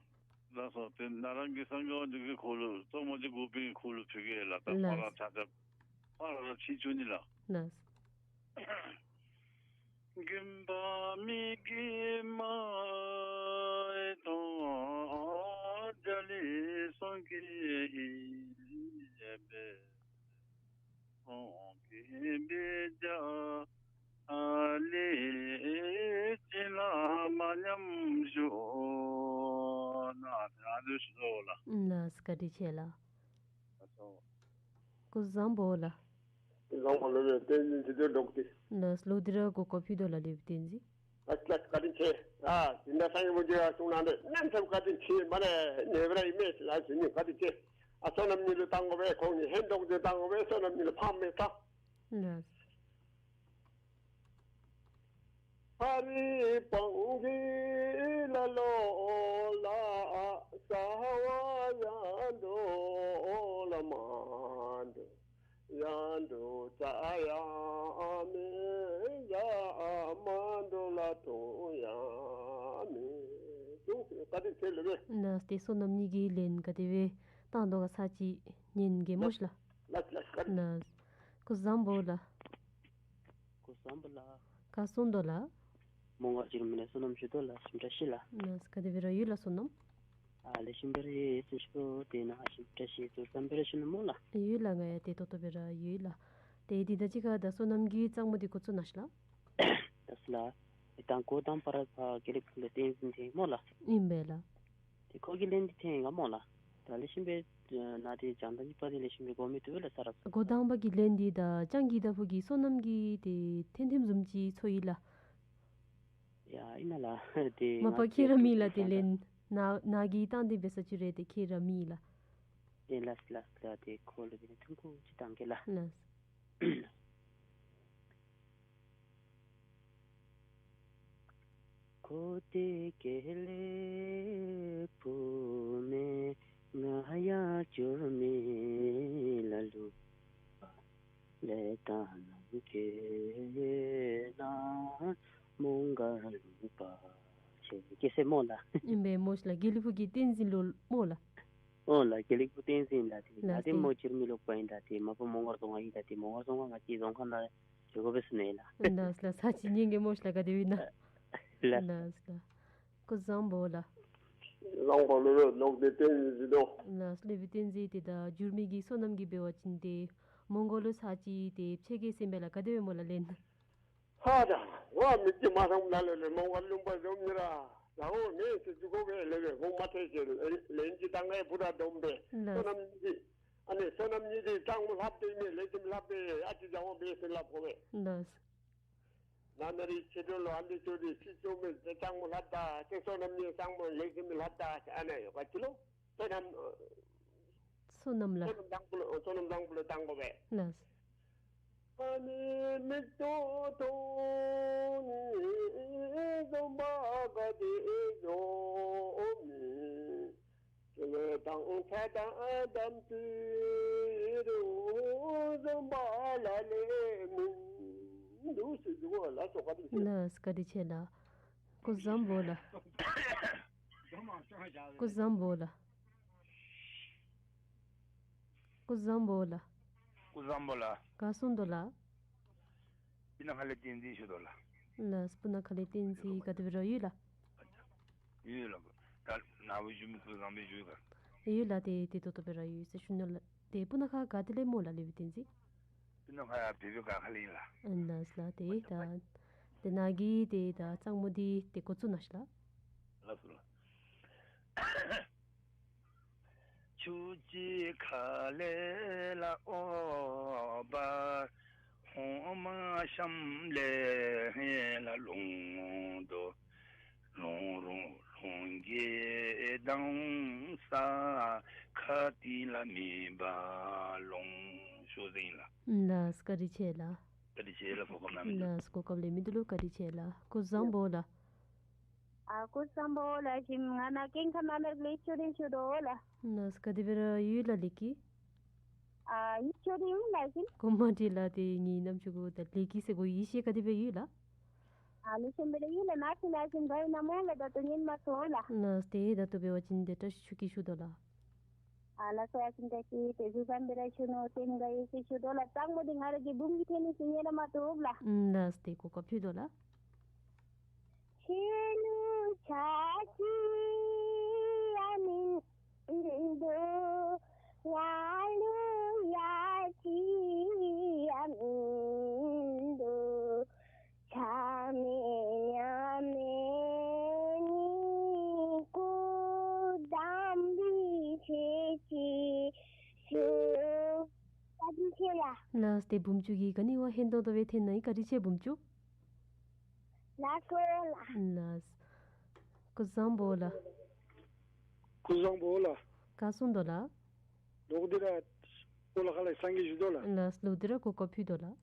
ལགས་སོ། ཏེ་ནཱ་རང་གི་སངས་རྒྱས་དབང་འདུས་ཀྱི་ཁོ་ལུ་གཙོ་མོ་ཅིག་དགོ་པའི་ཁོ་ལུ་ཕུལ་གེ་ལགས། ད་ཁོ་ར་ལགས། ཆ་ཁྱབ་ཕར་ར་ཕྱི་བཅུག་ནི་ལགས། ལགས། མགོན་པོ་མི་དགེ་མ་དང་རྒྱ་ལས་སངས་རྒྱས་ཡི་སྦེ་སངས་རྒྱས་པའི་རྒྱ་ལས་བྱིན་རླབས་མ་ཉམས་ཤིག། ནཱ་ད་དུ་ཞུ་དོ་ལགས། ལགས་བཀའ་དྲིན་ཆེ་ལགས། ལགས་སོ། སྐུ་གཟུགས་བཟང་པོ་ལགས། བཟང་པོ་ལགས། བསྟན་འཛིན་ཇི་ལྟར་འགྲོགས་ཏེ། ལགས་ལོག་སྟེ་ར་གོ་སྐབས་ཕུལ་དོ་ལགས་ལེགས་པའི་བསྟན་འཛིན། ཨ་ལགས་བཀའ་དྲིན་ཆེ། ཨ་དེ་ནཱ་སངས་རྒྱས་མོ་ཇི་ཡང་གསུང་གནང་སྟེ་ནམ་ཐབས་བཀའ་དྲིན་ཆེ་མ་རེ་ནེ་བ་ར་ཨིན་མས་ལགས། ཟེར་ནི་བཀའ་དྲིན་ཆེ། ཨ་བསོད་ནམས་ཉིད་ལུ་བཏང་དགོ་པས། ཁོང་གི་ཧན་འགྲོགས་ཏེ་བཏང་དགོ་པས། བསོད་ནམས་ཉིད་ལུ་ཕམ་མེད་ད། ལགས། ཨ་རིག་སྤང་གི་ལ་ལོ་ལ་ས་བ་ཡང་འགྲོ་ལ་མ་འགྲོ། ཡང་འགྲོ་ས་ཡང་མེད་ཡང་མ་འགྲོ་ལ་དོན་ཡང་མེད། ཏེ་བཀའ་དྲིན་ཆེ་ལགས། ལགས་ཏེ་བསོད་ནམས་ཉིད་ཀྱིས་ལན་ག་དེ་སྦེ་བཏང་དོ་ག་ས་ཅིག་ཉན་གེ་སྨོ་ཤ་ལགས། ལགས་ལགས་བཀའ་དྲིན། ལགས། སྐུ་གཟུགས་བཟང་པོ་ལགས། སྐུ་གཟུགས་བཟང་པོ་ལགས། ག་སོང་དོ་ལགས། མོང་སྒར་འགྱུར་མེད་ལས་བསོད་ནམས་ཞུ་དོ་ལགས། ལེགས་ཤོམ་བཀྲ་ཤིས་ལགས། ལགས། ག་དེ་སྦེ་ར་ཡོད་ལགས་བསོད་ནམས། ཨ་ལེགས་ཤོམ་སྦེ་ར་ཡོད་ཟེར་ཞུ་དོ། དེ་ནང་ལེགས་ཤོམ་བཀྲ་ཤིས་ཚུ་བསམ་སྦེ་ར་ཞུ་ནི་སྨོ་ལགས། ཡོད་ལགས། ང་ཡང་དེ་ཏོག་ཏོ་སྦེ་ར་ཡོད་ལགས། དེ་འདི་དང་གཅིག་ཁར་ད་བསོད་ནམས་ཀྱི་གཙང་མོ་འདི་འགོ་བཙུགས་གནང་ཤིག་ལགས། ལགས་སོ་ལགས། དེ་ད་འགོ་དང་པ་ར་ཕར་དགེ་ལེགས་ཕུག་ལས་བསྟན་འཛིན་འཐོན་སྨོ་ལགས། ཨིན་པས་ལགས། དེ་ཁོ་གི་ལན་འདི་འཐོན་ག་སྨོ་ལགས། ད་ལེགས་ཤོམ་སྦེ་ཨ་ནཱ་དེ་བྱང་ཐང་གཉིས་པ་དེ་ལེགས་ཤོམ་སྦེ་གོ་མི་བཏུབ་ལགས་ས་ར། འགོ་དང་པ་གི་ལན་འདི་ད་ལྕང་གི་ད་ཕུག་གི་བསོད་ནམས་ཀྱི་དེ་འཐོན་འཐོནམ་བཟུམ་ཅིག་ཚོར་ཡི་ལགས། ཡ་ཨིན་ན་ལགས། དེ་མ་པ་ཁྱེད་ར་མི་ལགས་དེ་ལན་ནཱ་ནཱ་གི་བཏང་སྟེ་འབད་ས་ཅིག་རེ་དེ་ཁྱེད་ར་མི་ལགས། དེ་ལགས་ལགས་ལགས། དེ་ཁོ་ལུ་དེ་ནི་ཐུང་ཀུ་ཅིག་བཏང་གེ་ལགས། ལགས། ཁོ་དེ་དགེ་ལེགས་ཕུག་མས། ང་ཡང་འགྱུར་མེད་ལ་ལུ་ལས་དང་ནམ་མཁའི་ནང་མོང་སྒར་ལུང་པ་ཆེ་སྐྱེས་ཟེར་སྨོ་ལགས། ཨིན་པས་སྨོ་ལགས། དགེ་ལེགས་ཕུག་གི་བསྟན་འཛིན་ལུ་སྨོ་ལགས། ཨོ་ལགས། དགེ་ལེགས་ཕུག་བསྟན་འཛིན་ལགས། དེ་ལགས་ལགས་དེ་སྨོ། འགྱུར་མེད་ལུང་པ་ཨིན་ལགས། དེ་མ་པ་མོང་སྒར་རྫོང་ཁག་ཨིན་ལགས། དེ་མོང་སྒར་རྫོང་ཁག་ང་བཅས་རྫོང་ཁག་ནང་འགྱོ་དགོ་པས་ཟེར་ཨིན་ལགས། ལགས་ལགས། ཚར་གཅིག་ཉན་གེ་སྨོ་ལགས། ག་དེ་སྦེ་ཨིན་ན། ལགས། ལགས་ལགས། སྐུ་གཟུགས་བཟང་པོ་ལགས། བཟང་པོ་ལགས། སློབ་དཔོན་བསྟན་འཛིན་ཟེར་དོ། ལགས། སློབ་དཔོན་བསྟན་འཛིན་དེ་ད་འགྱུར་མེད་ཀྱི་བསོད་ནམས་ཀྱིས་འབད་བ་ཅིན་དེ་མོང་སྒར་ལུ་ཚར་གཅིག་དེ་ཕྱད་གེ་ཟེར་ཨིན་པས་ལགས། ག་དེ་སྦེ་སྨོ་ལགས་ལན། ཧ་ད་ང་མི་ཅིག་མ་ཚང་ལ་ལས་ལས་མོང་སྒར་ལུང་པ་འཛོམས་ནི་ར་ད་འོ་མེད་ཟེར་འགྱོ་དགོ་པས། ལས་ལས་འོང་མ་ཐལ་ཟེར་ལན་ཅིག་བཏང་ངེ་བུ་ར་སྡོམ་པས། ལགས། བསོད་ནམས་ཀྱི་ཨ་ནི་བསོད་ནམས་ཉིད་དེ་གཙང་མོ་ལྷབ་སྟེ་མེད་ལེགས་ཤོམ་ལྷབ་པས། ཨ་ཙི་བཟང་བོ་འབད་ཟེར་སླབ་དགོ་པས། ལགས། ན་ན་རི་ཆེ་དོ་ལོ་ཨ་ལེ་ཅོ་རི་ཆི་ཅོ་མེད་ཟེར་གཙང་མོ་ལྷབ་ད་ཟེར། བསོད་ནམས་ཉིད་གཙང་མོ་ལེགས་ཤོམ་ལྷབ་ད་ཟེར་ཨ་ནི་ཡོད་ག་ཅི་ལོ། བསོད་ནམས་བསོད་ནམས་ལགས། བསོད་ནམས་བཟང་པོ་ལུ་བསོད་ནམས་བཟང་པོ་ལུ་བཏང་དགོ་པས། ལགས། ཨ་ནི་མིག་ཏོ་ཏོ་ནི་འཛོམས་པ་ག་དེ་འཛོམས་མི། དེ་ལས་དང་ཚ་དང་དམ་དུ་རུ་འཛོམས་པ་ལ་ལས་མིན་འདུག་ཟེར་འདུག་གོ་ལགས། སོ་ག་དེ་ལགས། བཀའ་དྲིན་ཆེ་ལགས། སྐུ་གཟུགས་བཟང་པོ་ལགས། སྐུ་གཟུགས་བཟང་པོ་ལགས། སྐུ་གཟུགས་བཟང་པོ་ལགས། སྐུ་གཟུགས་བཟང་པོ་ལགས། ག་སོང་དོ་ལགས། སྤུ་ན་ཁ་ལས་བསྟན་འཛིན་ཞུ་དོ་ལགས། ལགས། སྤུ་ན་ཁ་ལས་བསྟན་འཛིན་ག་དེ་སྦེ་ར་ཡོད་ལགས། ཡོད་ལགས། ད་ནཱ་བུ་ཞུ་མི་སྐུ་གཟུགས་བཟང་པོ་ཞུ་ག། ཡོད་ལགས། དེ་དེ་ཏོག་ཏོ་སྦེ་ར་ཡོད་ཟེར་ཞུ་ནི་ལགས། དེ་སྤུ་ན་ཁ་ག་ཏེ་ལས་སྨོ་ལགས་སློབ་དཔོན་བསྟན་འཛིན། སྤུ་ན་ཁ་བོད་པའི་ག་ཁ་ལས་ཨིན་ལགས། ཨ་ལགས་ལགས། དེ་ད་དེ་ནཱ་གི་དེ་ད་གཙང་མོ་འདི་དེ་འགོ་བཙུགས་གནང་ཤིག་ལགས། ལགས་སོ་ལགས། ཆུ་སྐྱེས་ཁ་ལས་ལ་འོ་བ། འོ་མ་གཤམ་ལས་ལ་ལོང་དོ། ལོང་རུང་ལོང་གི་དང་ས་ཁ་ཏི་ལ་མེད་པ་ལོང་ཞུ་ཟེར་ཨིན་ལགས། ལགས། བཀའ་དྲིན་ཆེ་ལགས། བཀའ་དྲིན་ཆེ་ལགས། གོ་སྐབས་གནང་མི་འདི་ལུ། ལགས། གོ་སྐབས་ལེན་མི་འདི་ལུ་བཀའ་དྲིན་ཆེ་ལགས། སྐུ་གཟུགས་བཟང་པོ་ལགས། ཨ་སྐུ་གཟུགས་བཟང་པོ་ལགས། ཞིམ་ང་ནཱ་སྐྱེངས་ཁ་མ་མེར་ལེགས་ཆོ་རེ་ཞུ་དོ་ལགས། ལགས། ག་དེ་སྦེ་ར་ཡོད་ལགས་ལེགས་སྐྱིད། ཨ་ཡིད་ཆོས་རེ་ཡོད་ལགས་ཞིམ། གོ་མ་འདྲི་ལགས། དེ་ངེའི་རྣམ་ཅོ་གུ་ད་ལེགས་སྐྱིད་ཟེར་གོ་ཡིད་ཆེས་ག་དེ་སྦེ་ཡོད་ལགས། ཨ་ལེགས་ཤོམ་སྦེ་ར་ཡོད་ལགས། ནཱ་ཅི་ནཱ་ཅི་འབད་ན་སྨོ་ལགས། ད་ལྟོ་ཉན་མ་ཚུགས་ལགས། ལགས། དེ་ད་ལྟོ་འབད་བ་ཅིན་དེ་བཀྲ་ཤིས་ཆོས་སྐྱིད་ཞུ་དོ་ལགས། ཨ་ལགས་སོ། ཨ་ཅིན་བཀྲ་ཤིས་དེ་གཟུགས་བཟང་པོ་ར་ཞུ་ནི་དེ་ནི་ག་ཡི་ཟེར་ཞུ་དོ་ལགས། གཙང་མོ་འདི་ང་ར་གི་བུམོ་གིས་འཐེན་ནི་ཟེར་ཉན་ར་མ་བཏུབ་ལགས། ཨུམ་ལགས། དེ་གོ་སྐབས་ཕུལ་དོ་ལགས། ཆེ་ལུ་ཆ་ཅི་ཡང་མིན་འདུག། ཡ་ལུ་ཡ་ཅི་ཡང་མིན་འདུག། ཆ་མེད་ཉ་མེད་ནི་སྐུ་གདམས་པའི་ཆེ་ཅི་ཞུ། བཀའ་དྲིན་ཆེ་ལགས། ལགས། དེ་བུམོ་ཅུ་གིས་ག་ནི་བ་ཧན་ཏོང་ཏོ་སྦེ་འཐེན་ནི་ཨིན། བཀའ་དྲིན་ཆེ་བུམོ་ཅུ། ལགས་སོ་ལགས། ལགས། སྐུ་གཟུགས་བཟང་པོ་ལགས། སྐུ་གཟུགས་བཟང་པོ་ལགས། ག་སོང་དོ་ལགས། ལོག་སྟེ་ར་སྤོ་ལོ་ཁ་ལས་སངས་རྒྱས་ཞུ་དོ་ལགས། ལགས། ལོག་སྟེ་ར་གོ་སྐབས་ཕུལ་དོ་ལགས།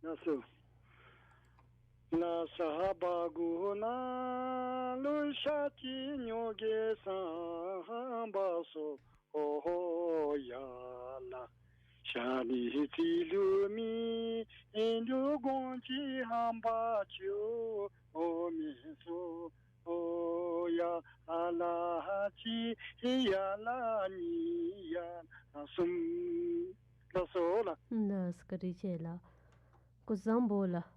ལགས་སོ། ལ་ས་བ་གུ་ན་ལུ་ཤ་ཅི་ཉོ་གེ་སམ་པ་སོ། ཨོ་ཡ་ལ། ཤ་ནི་ཚིལ་ལུ་མི་འདུག། གོང་ཅི་ཧམ་པ་ཅོ་མི་སོ། ཨོ་ཡ་ལ་ཅི་ཡ་ལ་ནི་ཡ་ལ་གསུམ། ལགས་སོ་ལགས། ལགས། བཀའ་དྲིན་ཆེ་ལགས། སྐུ་གཟུགས་བཟང་པོ་ལགས།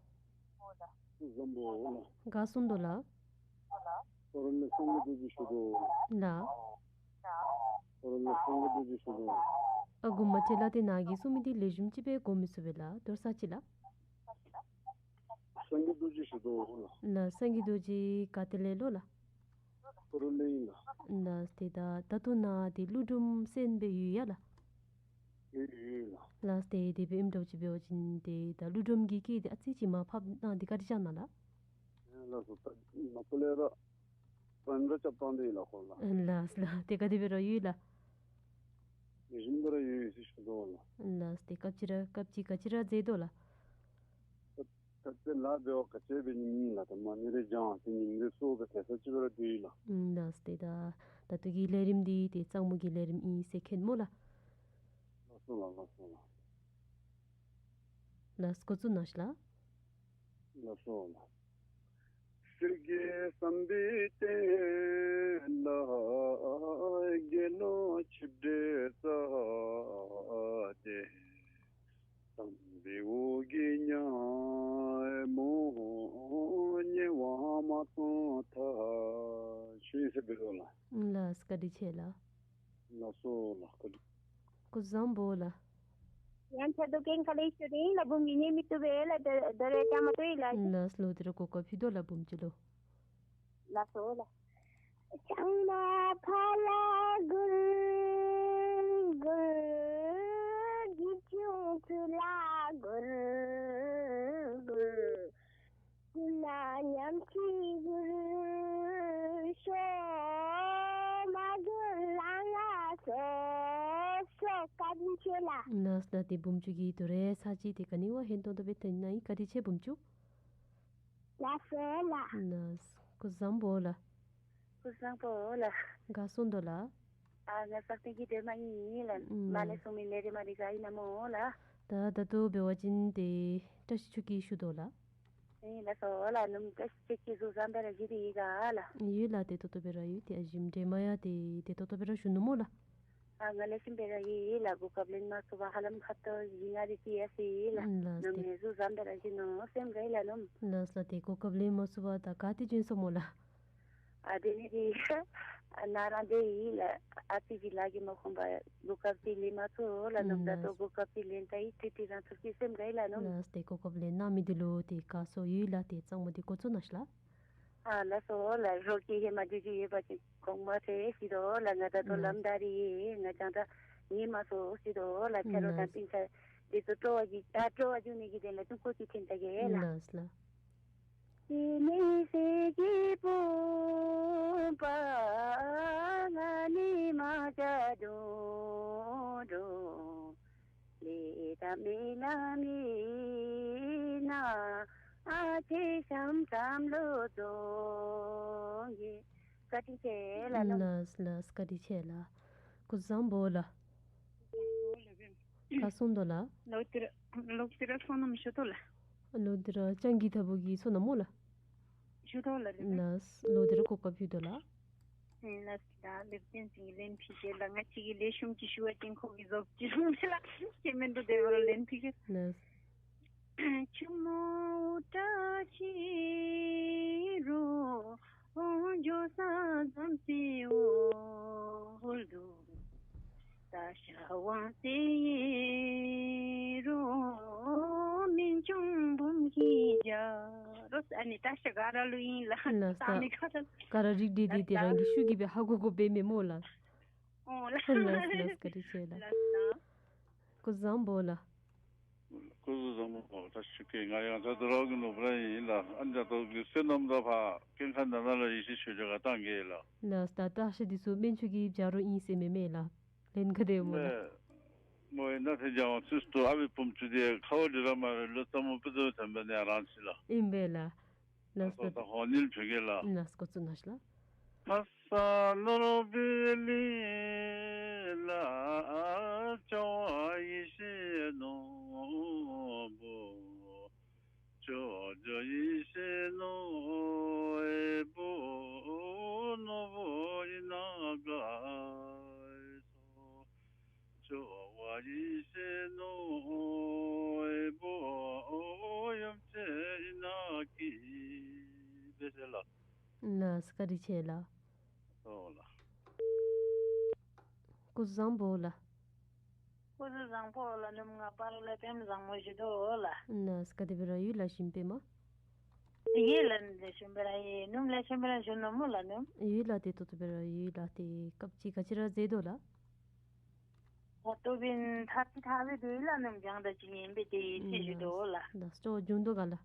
བཟང་པོ་ལགས། ག་གསུངས་དོ་ལགས། ཁོ་ར་ལས་སངས་རྒྱས་རྡོ་རྗེ་ཞུ་དོ། ལགས། ཁོ་ར་ལས་སངས་རྒྱས་རྡོ་རྗེ་ཞུ་དོ། ཨ་གོ་མ་ཆེ་ལགས། ཏེ་ནཱ་གིས་གསུངས་མི་འདི་ལེགས་ཤོམ་ཅིག་སྦེ་གོ་མི་ཚུགས་པས་ལགས། དོ་རུང་ས་ཅིག་ལགས། སངས་རྒྱས་རྡོ་རྗེ་ཞུ་དོ་ལགས། ལགས། སངས་རྒྱས་རྡོ་རྗེ་ག་ཏེ་ལས་ལོ་ལགས། ཁོ་ར་ལས་ཨིན་ལགས། ལགས། ཏེ་ད་ད་ལྟོ་ནཱ་ཏེ་ཀླུ་སྒྲུབ་གསན་སྦེ་ཡོད་ཡ་ལགས། ཡོད་ཡོད་ལགས། ལགས། ཏེ་དེ་སྦེ་ཨིནམ་འདྲཝ་ཅིག་འབད་བ་ཅིན་ཏེ་ད་ཀླུ་སྒྲུབ་ཀྱི་སྐད་འདི་ཨ་ཙི་ཅིག་མར་ཕབ་གནང་སྟེ་བཀའ་དྲིན་བསྐྱང་གནང་ལགས། ལགས་སོ། ད་ནཱ་ཁོ་ལས་ར་བན་ར་རྐྱབ་བཏང་སྟེ་ལགས་ཁོ་ལགས། ལགས་ལགས། ཏེ་ག་དེ་སྦེ་ར་ཡོད་ལགས། ལེགས་ཤོམ་སྦེ་ར་ཡོད་ཡོད་ཟེར་ཞུ་དོ་ལགས། ལགས། ཏེ་སྐབས་ཅིག་ར་སྐབས་ཅིག་ག་ཅི་ར་མཛད་དོ་ལགས། ད་ད་ལྟོ་ལཱ་འབད་བ་ག་ཅི་འབད་ནི་མེད་ལགས། ད་མ་ཎི་རེ་བགྱང་སྟེ་ཉིནམ་རེ་སོ་སྦེ་ཏེ་ས་ཅིག་ར་སྡོད་ཡི་ལགས། ལགས། ཏེ་ད་ད་ལྟོ་གི་ལས་རིམ་འདི་ཏེ་གཙང་མོ་གི་ལས་རིམ་ཨིན་ཟེར་མཁྱེན་སྨོ་ལགས། ལགས་སོ་ལགས། ལགས་སོ་ལགས། ལགས། འགོ་བཙུགས་གནང་ཤིག་ལགས། ལགས་སོ་ལགས། གསེར་གྱི་ཟམ་པའི་སྟེང་ན་དགེ་སློང་ཆིག་སྒྲིལ་བསགས་ཏེ། དམ་པའི་དབུ་གི་ཉ་མོ་ཉེ་བར་མ་སོང་ཐ་ཤིང་ཟེར་འབད་དོ་ལགས། ལགས། བཀའ་དྲིན་ཆེ་ལགས། ལགས་སོ་ལགས། བཀའ་དྲིན། སྐུ་གཟུགས་བཟང་པོ་ལགས། ཡང་ཆ་དོ་རྒན་ཁ་ལས་ཞུ་རིང་ལགས། བུམོ་གིས་ཉན་མི་བཏུབ་པས་ལགས། ད་ད་རེས་ཅང་མ་བཏུབ་ལགས། ལགས། ལོག་སྟེ་ར་གོ་སྐབས་ཕུལ་དོ་ལགས་བུམོ་ཅིག་ལུ། ལགས་སོ་ལགས། ལྕང་མ་ཕར་ལ་སྒུར་སྒུར། སྒྱིད་ཆུང་ཚུར་ལ་སྒུར་སྒུར། སྒུར་ན་ཉམས་ཅིག་སྒུར་ཤོག། མ་སྒུར་ལངས་སོ་སོ། བཀའ་དྲིན་ཆེ་ལགས། ལགས་ལགས། ཏེ་བུམོ་ཅིག་གིས་དོ་རུང་ས་ཅིག་ཏེ་ག་ནི་བ་ཧན་ཏོང་ཏོ་སྦེ་ཐོན་གནང་ཡི། བཀའ་དྲིན་ཆེ་བུམོ་ཅིག། ལགས་སོ་ལགས། ལགས། སྐུ་གཟུགས་བཟང་པོ་ལགས། སྐུ་གཟུགས་བཟང་པོ་ལགས། ག་གསུངས་དོ་ལགས། ཨ་ང་ས་སྟེང་གི་སྒྲོལ་མ་ཨིན་ལགས། ཨུམ། མར་ལས་གསུངས་མི་ལས་སྒྲོལ་མ་འདི་ག་ཨིན་ན་སྨོ་ལགས། ད་ད་ལྟོ་འབད་བ་ཅིན་ཏེ་བཀྲ་ཤིས་ཆོས་སྐྱིད་ཞུ་དོ་ལགས། ཨིན་ལགས་སོ་ལགས། ནུམོ་བཀྲ་ཤིས་ཆོས་སྐྱིད་གཟུགས་བཟང་སྦེ་ར་བཞུགས་ཏེ་ཡོད་ག་ལགས། ཡོད་ལགས། ཏེ་ཏོག་ཏོ་སྦེ་ར་ཡོད། ཏེ་ཨ་ཞིམ་སྒྲོལ་མ་ཡང་ཏེ་ཏེ་ཏོག་ཏོ་སྦེ་ར་བཞུགས་ནུག་སྨོ་ལགས། ཨ་ང་ལེགས་ཤོམ་སྦེ་ར་ཡོད་ལགས། གོ་སྐབས་ལེན་མ་ཚུགས་པར་ཧ་ལམ་ཁ་ཐུག་བཞི་ལྔ་རེ་ཅིག་ཡར་སོ་ཡི་ལགས། ལགས། ནུམོ་ཏེ་གཟུགས་བཟང་སྦེ་ར་བཞུགས་ནུག། སེམས་དགའ་ཡི་ལགས་ནུམོ། ལགས་ལགས། ཏེ་གོ་སྐབས་ལེན་མ་ཚུགས་པར་ད་ག་ཏེ་བྱོན་སོང་སྨོ་ལགས། ཨ་དེ་ནི་དེ་ཨ་ནཱ་ར་སྡོད་ཡི་ལགས། ཨ་ཙི་ཅིག་ལཱ་གིས་མ་ཁོམ་པར་གོ་སྐབས་ཅིག་ལེན་མ་ཚུགས་ལགས་ནུམོ། ད་ལྟོ་གོ་སྐབས་ཅིག་ལེན་ད་ཡི། ཏེ་ཏེ་རང་ཚུགས་ཀྱི་སེམས་དགའ་ཡི་ལགས་ནུམོ། ལགས། ཏེ་གོ་སྐབས་ལེན་གནང་མི་འདི་ལུ་ཏེ་བཀའ་སྲོལ་ཡོད་ལགས། ཏེ་གཙང་མ་འདི་འགོ་བཙུགས་གནང་ཤིག་ལགས། ཨ་ལགས་སོ་ལགས། རོགས་ཀྱིས་ཧེ་མ་དུས་ཅི་ཡོད་པ་ཅིན་གོང་མ་ཐལ་ཟེར་དོ་ལགས། ང་ད་ལྟོ་ལགས། ལམ་བདའ་རི་ང་རྐྱང་ད་ཉན་མ་སོང་ཟེར་དོ་ལགས། ཆ་རོགས་དང་ལགས། སྤུན་ཆ་འདི་ཚུ་སྤྲོ་བ་གི་ཨ་སྤྲོ་བ་འཇུག་ནི་གི་དོན་ལས་ཐུགས་ཁུར་ཅིག་འཐེན་ད་གེ་ལགས། ལགས་ལགས། ཏེ་མི་ཚེ་གི་བུམ་པ་ང་ནི་མ་བྱ་དུང་དུང་ལས་དང་མི་ལ་མི་ན་ཨ་ཙི་ཤམ་ཙམ་ལུ་རྫོང་གི། བཀའ་དྲིན་ཆེ་ལགས་ནུམོ། ལགས་ལགས། བཀའ་དྲིན་ཆེ་ལགས། སྐུ་གཟུགས་བཟང་པོ་ལགས། ག་གསུངས་དོ་ལགས། ལོག་སྟེ་ར་ལོག་སྟེ་ར་སོ་ནམ་ཞུ་དོ་ལགས། ལོག་སྟེ་ར་སྤྱང་ཀི་ཐབ་པོ་གིས་སོ་ནམ་སྨོ་ལགས། ཞུ་དོ་ལགས་རེ། ལགས། ལོག་སྟེ་ར་གོ་སྐབས་ཕུལ་དོ་ལགས། ཨེ་ལགས་ད་ལེགས་ལྡན་འཛིན་གྱིས་ལན་ཕུལ་གེ་ལགས། ང་གཅིག་གིས་ལེགས་ཤོམ་ཅིག་ཞུ་བ་ཅིན་ཁོ་གིས་རྫོགས་ཅི་རུང་མེད་ལགས། ཁྱེད་མེན་དོ་དེ་བར་ལན་ཕུལ་གེ། ལགས། ཆུ་མོ་བཀྲ་ཤིས་རོ་འཇོ་ས་ཙམ་སི་འོ་ཧོལ་དུ། ད་ཤ་ཝང་སི་རོ་མིང་ཆུང་འབུམ་གྱི་རྒྱ་རོ། ཨ་ནི་ད་ཤ་ག་ར་ལུ་ཨིན་ལགས། ལགས། ད་ནི་ག་ར་ག་ར་རིགས་འདི་འདི་ཏེ་རང་གི་ཤུགས་ཀྱིས་སྦེ་ཧ་གོ་གོ་སྦེ་མེན་སྨོ་ལགས། ཨོ་ལགས། ལགས་ལགས། བཀའ་དྲིན་ཆེ་ལགས། ལགས། སྐུ་གཟུགས་བཟང་པོ་ལགས། སྐུ་གཟུགས་བཟང་པོ། བཀྲ་ཤིས་བདེ་ལེགས། ང་ཡང་ཆ་དོ་ར་གི་ནོར་བུ་ར་ཨིན་ལགས། ཨ་ནི་ད་ལྟོ་གི་བསོད་ནམས་དང་ཕར་རྐྱེན་ཁ་ནང་ན་ལུ་ཡེ་ཤེས་ཆོས་རྒྱལ་ག་བཏང་གེ་ལགས། ལགས། ད་བརྟག་ཤ་འདི་ཚུ་སྨན་ཆུང་གི་བྱ་རོག་ཨིན་ཟེར་མེན་མས་ལགས། ལན་ག་དེ་སྨོ་ལགས། མོ་ཨིན་ན་ཏེ་རྒྱལ་དབང་ཚུལ་ཁྲིམས་ཨ་བའི་བུམོ་ཅིག་འདི་ཁ་བ་འདི་ར་མ་རེ་ལོ་ཙམ་མོ་པི་ཏོ་ཐོན་པ་ནི་རང་ཅི་ལགས། ཨིན་པས་ལགས། ལགས་སོ། ད་ཧོ་ནིལ་ཕེ་གེ་ལགས། ལགས། འགོ་བཙུགས་གནང་ཤིག་ལགས། ཕ་ས་ནོར་བུའི་གླིང་ལ་སྐྱོ་བ་ཡེ་ཤེས་ནོར་བུ། ཅོ་ཅོ་ཡེ་ཤེས་ནོར་བུ་ནོར་བུ་ཨིན་ན་དགའ་སོ། ཅོ་བ་ཡེ་ཤེས་ནོར་བུ་ཡུམ་ཆེན་ཨིན་ན་སྐྱིད། བཀྲིན་ཆེ་ལགས། ཨོ་ལགས། སྐུ་གཟུགས་བཟང་པོ་ལགས། སྐུ་གཟུགས་བཟང་པོ་ལགས། ནུམོ་ང་པར་ལས་པདྨ་བཟང་མོ་ཞུ་དོ་ལགས། ནཱ་ག་དེ་སྦེ་ར་ཡོད་ལགས་ཞུ་ནི་པདྨ། ཡོད་ལགས་ལེགས་ཤོམ་སྦེ་ར་ཡོད། ནུམོ་ལེགས་ཤོམ་སྦེ་ར་བཞུགས་ནུག་མོ་ལགས་ནུམོ། ཡོད་ལགས་ཏེ་ཏོག་ཏོ་སྦེ་ར་ཡོད་ལགས། ཏེ་སྐབས་ཅིག་ག་ཅི་ར་མཛད་དོ་ལགས། ཨ་ལྟོ་འབདན་ཐབས་ཅིག་ཐབས་སྦེ་སྡོད་ཡི་ལགས་ནུམོ། སྦྱང་དང་གཅིག་ཁར་ཨིན་པས། ཏེ་ཡི་ཟེར་ཞུ་དོ་ལགས། ལགས་སོ། སྤྲོ་བ་བྱུང་དོ་ག་ལགས།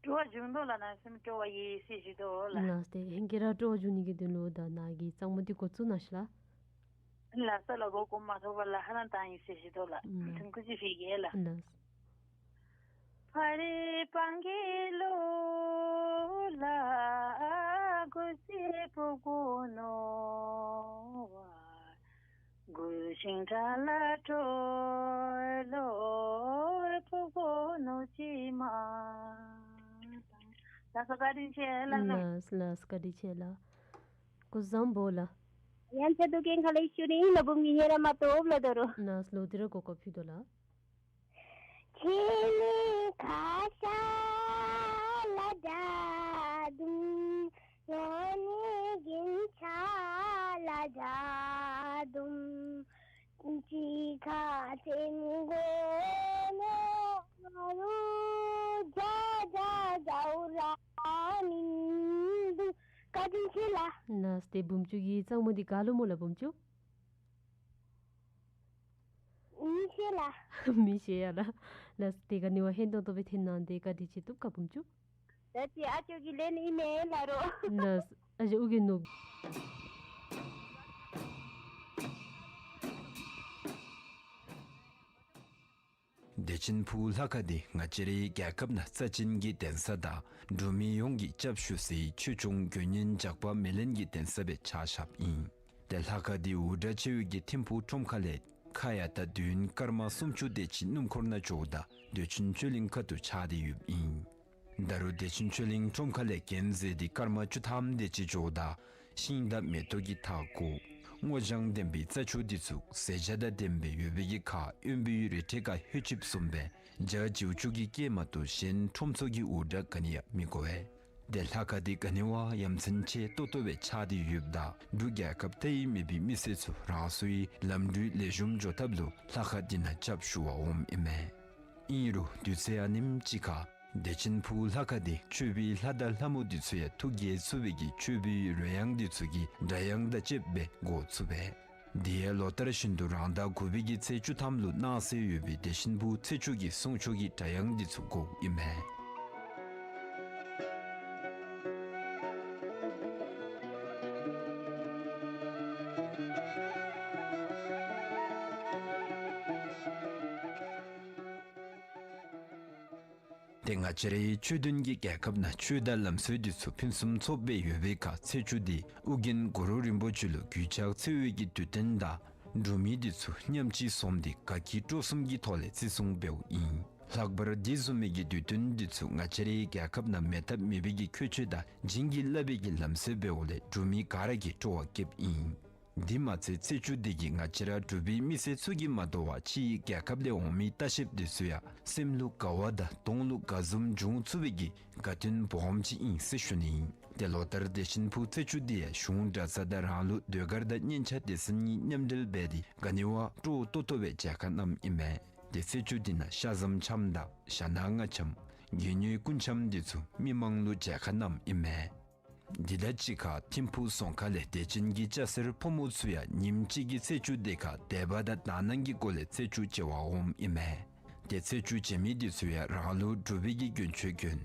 སྤྲོ་བ་བྱུང་དོ་ལགས། ནང་སེམས་སྤྲོ་བ་ཡོད་ཟེར་ཞུ་དོ་ལགས། ལགས་ཏེ་ཧེང་སྐལ་ར་སྤྲོ་བ་བྱུང་ནི་གི་དོན་ལུ་ད་ནཱ་གི་གཙང་མ་འདི་འགོ་བཙུགས་གནང་ཤིག་ལགས། ལགས་སོ་ལགས། མགུ་སྐོར་མ་ཐོབ་པར་ལགས་ཧ་ལམ་བཏང་ཡི་ཟེར་ཞུ་དོ་ལགས། ལགས། ཐུགས་རྗེ་ཆེ་ཞུ་གེ་ལགས། ལགས། ལགས་སོ། བཀའ་དྲིན་ཆེ་ལགས་ནུམོ། ལགས་ལགས་བཀའ་དྲིན་ཆེ་ལགས། སྐུ་གཟུགས་བཟང་པོ་ལགས། ཡང་ཚེ་སྡུག་གན་ཁ་ལས་ཞུ་ནི་ཨིན་ལགས། བུམོ་གིས་ཉན་ར་མ་བཏུབ་ལགས་ད་རུང་། ལགས་ལོག་སྟེ་ར་གོ་སྐབས་ཕུལ་དོ་ལགས། བཀའ་དྲིན་ཆེ་ལགས། ལགས་ཏེ་བུམོ་ཆུང་གི་གཙང་མ་འདི་ག་ལུ་སྨོ་ལགས་བུམོ་ཆུང་། མི་ཤེས་ལགས། མི་ཤེས་ཡ་ལགས། ལགས་ཏེ་ག་ནི་བ་ཧན་ཏོང་ཏོ་སྦེ་འཐོན་གནང་སྟེ་བཀའ་དྲིན་ཆེ་བཏུབ་ག་བུམོ་ཆུང་། ད་ཅི་ཨ་ཅོ་གིས་ལེན་ནི་ཨིན་མས་ལགས་རོགས། ལགས་ཨ་ཅོ་ཨོ་རྒྱན་ནོར་བུ། བདེ་ཆེན་ཕུག་ལྷ་ཁང་འདི་ང་བཅས་རའི་རྒྱལ་ཁབ་ནང་རྩ་ཅན་གྱི་གདན་ས་དང་འབྲུག་མི་ཡོངས་ཀྱིས་སྐྱབས་ཞུ་སའི་ཆོས་སྐྱོང་དགེ་བསྙེན་ཇག་པ་མེ་ལེན་གྱི་གདན་ས་སྦེ་ཕྱག་ཞབས་ཨིན། ཏེ་ལྷ་ཁང་འདི་འུར་སྒྲ་ཆེ་བའི་གི་ཐིམ་ཕུག་ཁྲོམ་ཁ་ལས་ཁ་ཡ་ད་བདུན་སྐར་མ་སུམ་ཅུ་དེ་ཅིག་སྣུམ་འཁོར་ནང་འགྱོཝ་ད་བདེ་ཆེན་ཆོས་གླིང་ཁ་ཐུག་ཆགས་ཏེ་ཡོདཔ་ཨིན། ད་རུང་བདེ་ཆེན་ཆོས་གླིང་ཁྲོམ་ཁ་ལས་གྱེན་འཛེགས་ཏེ་སྐར་མ་བཅུ་ཐམ་དེ་ཅིག་འགྱོཝ་ད་ཤིང་དང་མེ་ཏོག་གི་མཐའ་འཁོར་སྔོ་ལྗང་ལྡན་པའི་རྩྭ་ཅུང་འདི་ཚུ་ཟས་བྱ་དང་ལྡན་པའི་ཡོད་པའི་གི་ཁར་དབོན་པོའི་རལ་གྲི་ཁར་ལྷོད་ཅིག་བཟུམ་སྦེ་འཇའ་བྱིའུ་ཅུང་གི་སྐད་མ་གཏོགས་གཞན་ཁྲོམ་ཚོགས་ཀྱི་འུར་སྒྲ་ག་ནི་ཡང་མི་གོ་བས། ཏེ་ལྷ་ཁང་འདི་ག་ནི་བ་ཡ་མཚན་ཆེ་ཏོག་ཏོ་སྦེ་ཆགས་ཏེ་ཡོདཔ་ད་འབྲུག་རྒྱལ་ཁབ་མཐའ་ཡས་མེད་པའི་མི་སེར་ཚུ་རང་སོའི་ལམ་འགྲུལ་ལེགས་ཤོམ་འགྱོ་ཐབས་ལུ་ལྷ་ཁང་འདི་ནང་སྐྱབས་ཞུ་བར་འོངམ་ཨིན་མས། ཨིན་རུང་དུས་ཚོད་ཨ་ནེམ་ཅིག་ཁར་བདེ་ཆེན་ཕུག་ལྷ་ཁང་འདི་མཆོད་པའི་ལྷ་དང་ལྷ་མོ་འདི་ཚུ་ཡང་ཐུགས་དགྱེས་ཚུགས་པའི་གི་མཆོད་པའི་རོལ་དབྱངས་འདི་ཚུ་གི་སྒྲ་དབྱངས་དང་བཅསཔ་སྦེ་གོ་ཚུགས་པས། འདི་ཡང་ལོ་ལྟར་བཞིན་དུ་རང་ཟླ་དགུ་པའི་གི་ཚེས་བཅུ་ཐམ་ལུ་གནང་སྲོལ་ཡོད་པའི་བདེ་ཆེན་ཕུག་ཚེས་བཅུ་གི་གསུང་ཆོག་གི་སྒྲ་དབྱངས་འདི་ཚུ་གོཝ་ཨིན་མས། ཏེ་ང་བཅས་རའི་ཆོས་ལྡན་གྱི་རྒྱལ་ཁབ་ནང་ཆོས་དང་ལམ་སྲོལ་འདི་ཚུ་ཕུན་སུམ་ཚོགསཔ་སྦེ་ཡོད་པའི་ཁར་ཚེས་བཅུ་འདི་ཨོ་རྒྱན་གུ་རུ་རིན་པོ་ཆེ་ལུ་གུས་ཕྱག་འཚལ་བའི་གི་དུས་སྟོན་དང་འབྲུག་མི་འདི་ཚུ་མཉམ་གཅིག་འཛོམས་ཏེ་དགའ་སྐྱིད་སྤྲོ་གསུམ་གྱི་ཐོག་ལས་བརྩི་སྲུང་འབདཝ་ཨིན། ལྷག་པར་འདི་བཟུམ་མའི་གི་དུས་སྟོན་འདི་ཚུ་ང་བཅས་རའི་རྒྱལ་ཁབ་ནང་མེད་ཐབས་མེད་པའི་གི་ཁྱད་ཆོས་དང་བྱིན་གྱིས་བརླབས་པའི་གི་ལམ་སྲོལ་འབདཝ་ལས་འབྲུག་མི་ག་ར་གིས་སྤྲོ་བ་བསྐྱེདཔ་ཨིན། འདི་མ་ཚད་ཚེས་བཅུ་འདི་གིས་ང་བཅས་ར་འབྲུག་པའི་མི་སེར་ཚུ་གིས་མ་དོ་བར་ཕྱིའི་རྒྱལ་ཁབ་ལས་འོང་མི་ལྟ་བཤལཔ་འདི་ཚུ་ཡང་སེམས་ལུ་དགའ་བ་དང་གདོང་ལུ་དགའ་འཛུམ་འབྱུང་ཚུགས་པའི་གི་དགའ་སྟོན་སྦོམ་ཅིག་ཨིན་ཟེར་ཞུ་ནི་ཨིན། ཏེ་ལོ་ལྟར་བདེ་ཆེན་ཕུག་ཚེས་བཅུ་འདི་ཡང་གཞུང་གྲྭ་ཚང་དང་རང་ལུགས་ཟློས་གར་དང་སྙན་ཆ་སྡེ་ཚན་གཉིས་མཉམ་འབྲེལ་འབད་དེ་ག་ནི་བ་སྤྲོ་ཏོག་ཏོ་སྦེ་མཇལ་ཁ་གནངམ་ཨིན་མས། ཏེ་ཚེས་བཅུ་འདི་ནང་ཤ་ཟམ་འཆམ་དང་ཞྭ་ནག་རྔ་འཆམ་གད་སྙོད་རྐུན་འཆམ་འདི་ཚུ་མི་མང་ལུ་མཇལ་ཁ་གནངམ་ཨིན་མས། འདི་དང་གཅིག་ཁར་ཐིམ་ཕུག་རྫོང་ཁག་ལས་དད་ཅན་གྱི་སྐྱ་སེར་ཕོ་མོ་ཚུ་ཡང་ཉིནམ་གཅིག་གི་ཚེས་བཅུ་འདི་ཁར་དད་པ་དང་དག་སྣང་གི་སྒོ་ལས་ཚེས་བཅུ་མཇལ་བར་འོངམ་ཨིན་མས། ཏེ་ཚེས་བཅུ་མཇལ་མི་འདི་ཚུ་ཡང་རང་ལུགས་འབྲུག་པའི་གི་གྱོན་ཆས་གྱོན།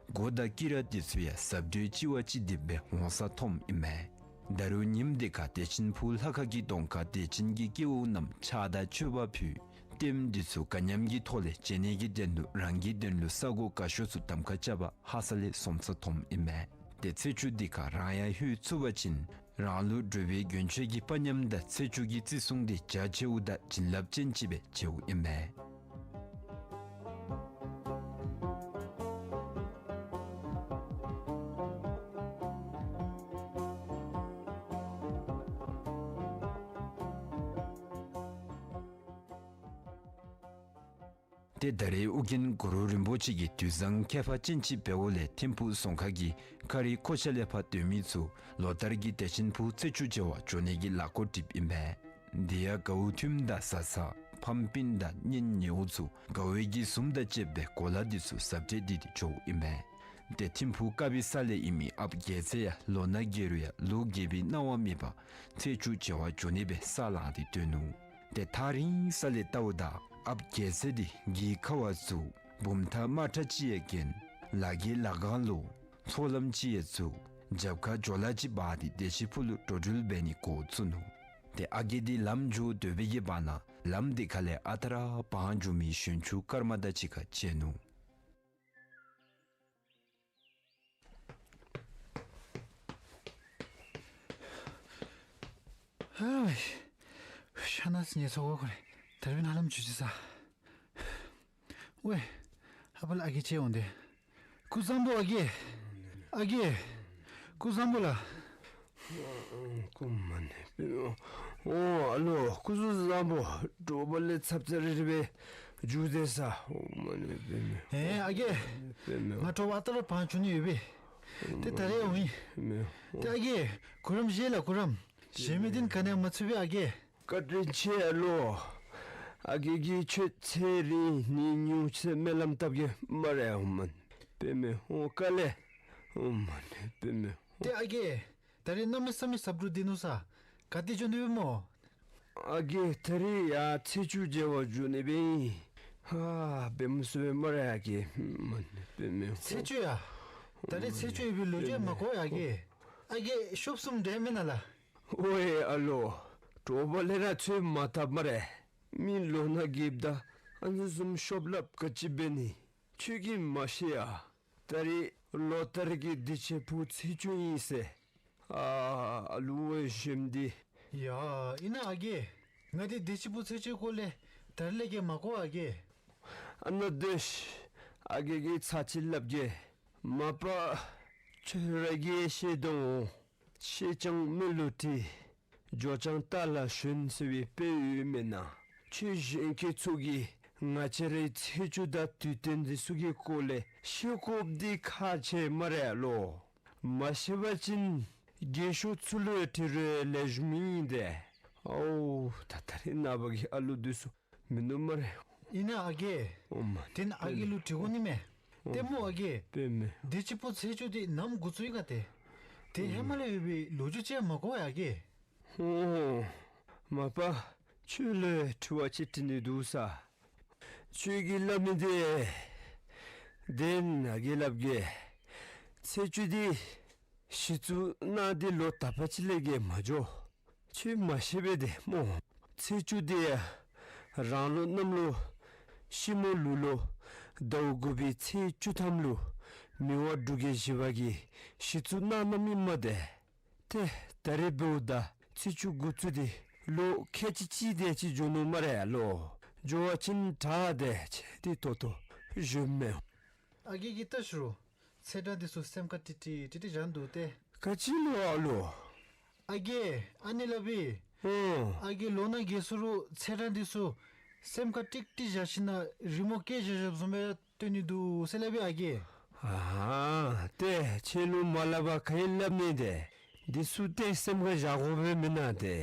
སྒོ་དང་དཀྱི་ར་འདི་ཚུ་ཡང་གཟབ་སྤྲོས་གཅིག་བ་གཅིག་བསྡེབས་སྦེ་འོང་ས་མཐོངམ་ཨིན་མས། ད་རུང་ཉིནམ་འདི་ཁར་བདེ་ཆེན་ཕུག་ལྷ་ཁང་གི་གདོང་ཁར་དད་ཅན་གྱི་སྐྱེ་བོ་རྣམས་ཕྱག་དང་མཆོད་པ་ཕུལ། ལྟདམོ་འདི་ཚུ་དགའ་ཉམས་ཀྱི་ཐོག་ལས་མཇལ་ནི་གི་དོན་ལུ་རང་གི་དོན་ལུ་ས་གོ་དགའ་ཤོས་ཚུ་གདམ་ཁ་རྐྱབ་པར་ཧ་སག་ལས་འཛོམས་ས་མཐོངམ་ཨིན་མས། ཏེ་ཚེས་བཅུ་འདི་ཁར་རང་ཡང་ལྷོད་ཚུགས་པ་ཅིན་རང་ལུགས་འབྲུག་པའི་གྱོན་ཆས་ཀྱི་དཔའ་ཉམས་དང་ཚེས་བཅུ་གི་བརྩི་སྲུང་འདི་རྒྱ་ཆེཝ་དང་བྱིན་རླབས་ཅན་ཅིག་སྦེ་མཇལཝ་ཨིན་མས། ཏེ་ད་རེས་ཨོ་རྒྱན་གུ་རུ་རིན་པོ་ཆེ་གིས་དུས་བཟང་ཁྱད་པར་ཅན་ཅིག་འབདཝ་ལས་ཐིམ་ཕུག་རྫོང་ཁག་གི་ཁ་རི་ཁོ་ཆ་ལས་ཕར་སྡོད་མི་ཚུ་ལོ་ལྟར་གྱི་བདེ་ཆེན་ཕུག་ཚེས་བཅུ་མཇལ་བར་འགྱོ་ནི་གི་ལས་འགུལ་བསྒྲིགསཔ་ཨིན་པས། དེ་ཡང་དགའ་བོ་ཐུམ་དང་བཟའ་ཚང་ཕམ་སྤུན་དང་གཉེན་ཉེཝ་ཚུ་དགའ་བོའི་གི་ཟུངམ་དང་བཅསཔ་སྦེ་གོ་ལ་འདི་ཚུ་གཟབ་སྤྲས་འདི་འདི་འགྱོཝ་ཨིན་པས། ཏེ་ཐིམ་ཕུག་ཀ་བི་ས་ལས་ཨིན་མི་ཨཔ་རྒྱལ་མཚན་ཡང་ལོ་ན་རྒས་རུང་ཡང་ལུ་རྒས་པའི་སྣང་བ་མེད་པར་ཚེས་བཅུ་མཇལ་བར་འགྱོ་ནི་སྦེ་ས་ལངས་ཏེ་སྡོད་ནུག། ཏེ་ཐག་རིང་ས་ལས་བལྟཝ་ད་ཨཔ་རྒྱལ་མཚན་འདི་གྱི་ཁ་བ་བཙུགས། བུམ་ཐང་དམར་ཁྲ་ཅིག་ཡང་གྱོན། ལག་གི་ལག་ཁང་ལུ་ཚོགས་ལམ་ཅིག་ཡང་བཙུགས། རྒྱབ་ཁར་ཇོ་ལ་ཅིག་འབག་སྟེ་བདེ་ཆེན་ཕུག་ལུ་འགྲོ་འགྲུལ་འབད་ནི་འགོ་བཙུགས་ནུག། ཏེ་ཨ་རྒས་འདི་ལམ་འགྱོ་སྡོད་པའི་གི་བར་ན་ལམ་འདི་ཁ་ལས་ཨ་རྟག་ར་བང་རྒྱུག་མི་གཞོན་ཆུང་སྐར་མ་དང་གཅིག་ཁར་མཇལ་ནུག། ཧའི། ཤ་ན་སི་ཉེ་ཚོ་གོ་ཁོ་རེ། ད་རིས་ཧ་ལམ་འགྱོ་ཅི་ས། ཝེ། ཧ་པ་ལ་ཨ་རྒས་ཅིག་འོང་དེ། སྐུ་གཟུགས་བཟང་པོ་ཨ་རྒས། ཨ་རྒས། སྐུ་གཟུགས་བཟང་པོ་ལགས། སྐུ་མ་ནེ་པེ་མེ། ཨོ་ཨ་ལོ་སྐུ་གཟུགས་བཟང་པོ། དྲོ་པ་ལས་ཚབ་ཚ་རི་རི་སྦེ་འགྱོ་དེས། ཨོ་མ་ནེ་པེ་མེ། ཨེ་ཨ་རྒས། པེ་མེ། ང་དྲོ་པ་ཨ་རྟག་ར་བང་རྒྱུག་ནི་ཡོད་པས། ཏེ་ད་རེས་འོང་ཡི། པེ་མེ། ཏེ་ཨ་རྒས་གུ་རམ་བཞེས་ལགས་གུ་རམ། བཞེས་མི་འདི་ག་ནི་ཡང་མ་ཚུད་པས་ཨ་རྒས། བཀའ་དྲིན་ཆེ་ཨ་ལོ། ཨ་རྒས་ཀྱིས་ཁྱོད་ཚེ་རིང་ནད་ཉུང་ཅིག་སྨོན་ལམ་བཏབ་གེ་སྨ་རེ། ཨོ་མ་ནེ་པེ་མེ། ཨོ་དཀའ་ལས། ཨོ་མ་ནེ་པེ་མེ། ཏེ་ཨ་རྒས། ད་རེས་གནམ་མེད་ས་མེད་ཟབ་འགྲོ་སྟེ་ནུག་ས། ག་ཏེ་འགྱོ་ནི་སྦེ་སྨོ། ཨ་རྒས་ད་རིས་ཡར་ཚེས་བཅུ་མཇལ་བར་འགྱོ་ནི་སྦེ་ཨིན། ཧ་འབད་མ་ཚུགས་པས་སྨ་རེ་ཨ་རྒས། ཨོ་མ་ནེ་པེ་མེ། ཚེས་བཅུ་ཡ། ད་རེས་ཚེས་བཅུ་ཡོད་པའི་ལོ་རྒྱུས་མ་གོ་ཡ་ཨ་རྒས། ཨ་རྒས་ཤོབ་གསུམ་འདྲ་མེན་ན་ལགས། ཝེ་ཨ་ལོ། དྲོ་པ་ལས་ར་ཚོད་མ་བཏབ་སྨ་རེ། མི་ལོ་ན་རྒསཔ་ད་ཨ་ནི་བཟུམ་ཤོབ་ལགཔ་ག་ཅི་འབད་ནི། ཁྱོད་ཀྱིས་མ་ཤེས་ཡ། ད་རིས་ལོ་ལྟར་གྱི་བདེ་ཆེན་ཕུག་ཚེས་བཅུ་ཨིན་ཟེར། ཨ་ཨ་ལུ་ཝེ་ཞིམ་འདི། ཡ་ཨིན་ན་ཨ་རྒས། ང་འདི་བདེ་ཆེན་ཕུག་ཚེས་བཅུའི་སྐོར་ལས་ད་རིས་ལས་ཀྱི་མ་གོ་ཨ་རྒས། ཨ་ནཱ་སྡོད་ཤིག། ཨ་རྒས་ཀྱིས་ཚར་གཅིག་སླབ་གེ། མ་པ་ཁྱོད་ར་གིས་ཤེས་དོ། ཤེས་ཀྱང་མི་ལུ་དྲི། འགྱོ་ཀྱང་རྟ་ལ་ཞོན་ཟེར་བའི་དཔེ་ཡོད་མེན་ན། ཁྱོད་གཞོན་སྐྱེས་ཚུ་གིས་ང་བཅས་རའི་ཚེས་བཅུ་དང་དུས་སྟོན་འདི་ཚུ་གི་སྐོར་ལས་ཤེས་དགོཔ་འདི་ཁག་ཆེ་སྨ་རེ་ལོ། མ་ཤེས་པ་ཅིན་རྒས་ཤོས་ཚུ་ལུ་དྲི་རུང་ལེགས་ཤོམ་ཨིན་ཏེ། ཨའོ་ད་ད་རིས་ནངས་པ་གི་ཨ་ལུ་འདི་ཚུ་མིན་འདུག་སྨ་རེ། ཨིན་ན་ཨ་རྒས། ཨོ་མ། དེ་ནི་ཨ་རྒས་ལུ་དྲི་དགོ་ནི་མས། ཨོ་ལྟད་མོ་ཨ་རྒས། པེ་མེ། བདེ་ཆེན་ཕུག་ཚེས་བཅུ་འདི་ནམ་འགོ་བཙུགས་ཡི་ག་ཏེ། དེ་ཧེ་མ་ལས་ཡོད་པའི་ལོ་རྒྱུས་ཅིག་མ་གོ་ཡ་ཨ་རྒས། ཨོ། མ་པ་ཁྱོད་ལུ་དྲི་བ་ཅིག་དྲི་ནི་འདུག་ས། ཁྱོད་ཀྱིས་སླབ་མི་འདི་བདེན་ཨ་རྒས། སླབ་གེ། ཚེས་བཅུ་འདི་གཞི་བཙུགས་གནང་སྟེ་ལོ་དག་པ་ཅིག་ལས་བརྒལ་མ་འགྱོ། ཁྱོད་མ་ཤེས་པས་ཏེ་སྨོ། ཚེས་བཅུ་འདི་ཡང་རང་ལུགས་གནམ་ལོ་ཤིང་མོ་ལུག་ལོ་ཟླཝ་དགུ་པའི་ཚེས་བཅུ་ཐམ་ལུ་མི་དབང་འབྲུག་རྒྱལ་བཞི་པ་གིས་གཞི་བཙུགས་གནང་གནངམ་ཨིན་མས་ཏེ། ཏེ་ད་རེས་འབདཝ་ད་ཚེས་བཅུ་འགོ་བཙུགས་ཏེ་ལོ་ཁལ་གཅིག་གཅིག་དེ་ཅིག་འགྱོ་ནུག་སྨ་རེ་ལོ། འགྱོ་བ་ཅིན་དྲག་དེ་ཆེ་སྟེ་ཏོག་ཏོ་གཞོནམ་མས། ཨ་རྒས་ཀྱིས་བལྟ་ཞུ་རུང་ཚེས་གྲངས་འདི་ཚུ་སེམས་ཁར་ཏིག་ཏིག་ཏིག་ཏིག་བཞག་འདུག་སྟེ། ག་ཅི་ལོ་ཨ་ལོ། ཨ་རྒས་ཨ་ནི་སླབ་ཨིན། ཨོ། ཨ་རྒས་ལོ་ན་རྒས་སོ་རུང་ཚེས་གྲངས་འདི་ཚུ་སེམས་ཁར་ཏིག་ཏིག་བཞག་ཞིནམ་ལས་རི་མོ་བཀལ་བཞག་བཞགཔ་བཟུམ་སྦེ་སྟོན་ནི་འདུག་ཟེར་སླབ་ཨིན་ཨ་རྒས། ཨ་ཏེ་ཁྱོད་ལུ་མ་སླབ་པར་ག་ཨིན་སླབ་ནི་ཏེ། འདི་ཚུ་ཏེ་སེམས་ཁར་བཞག་དགོ་པས་མེན་ན་ཏེ།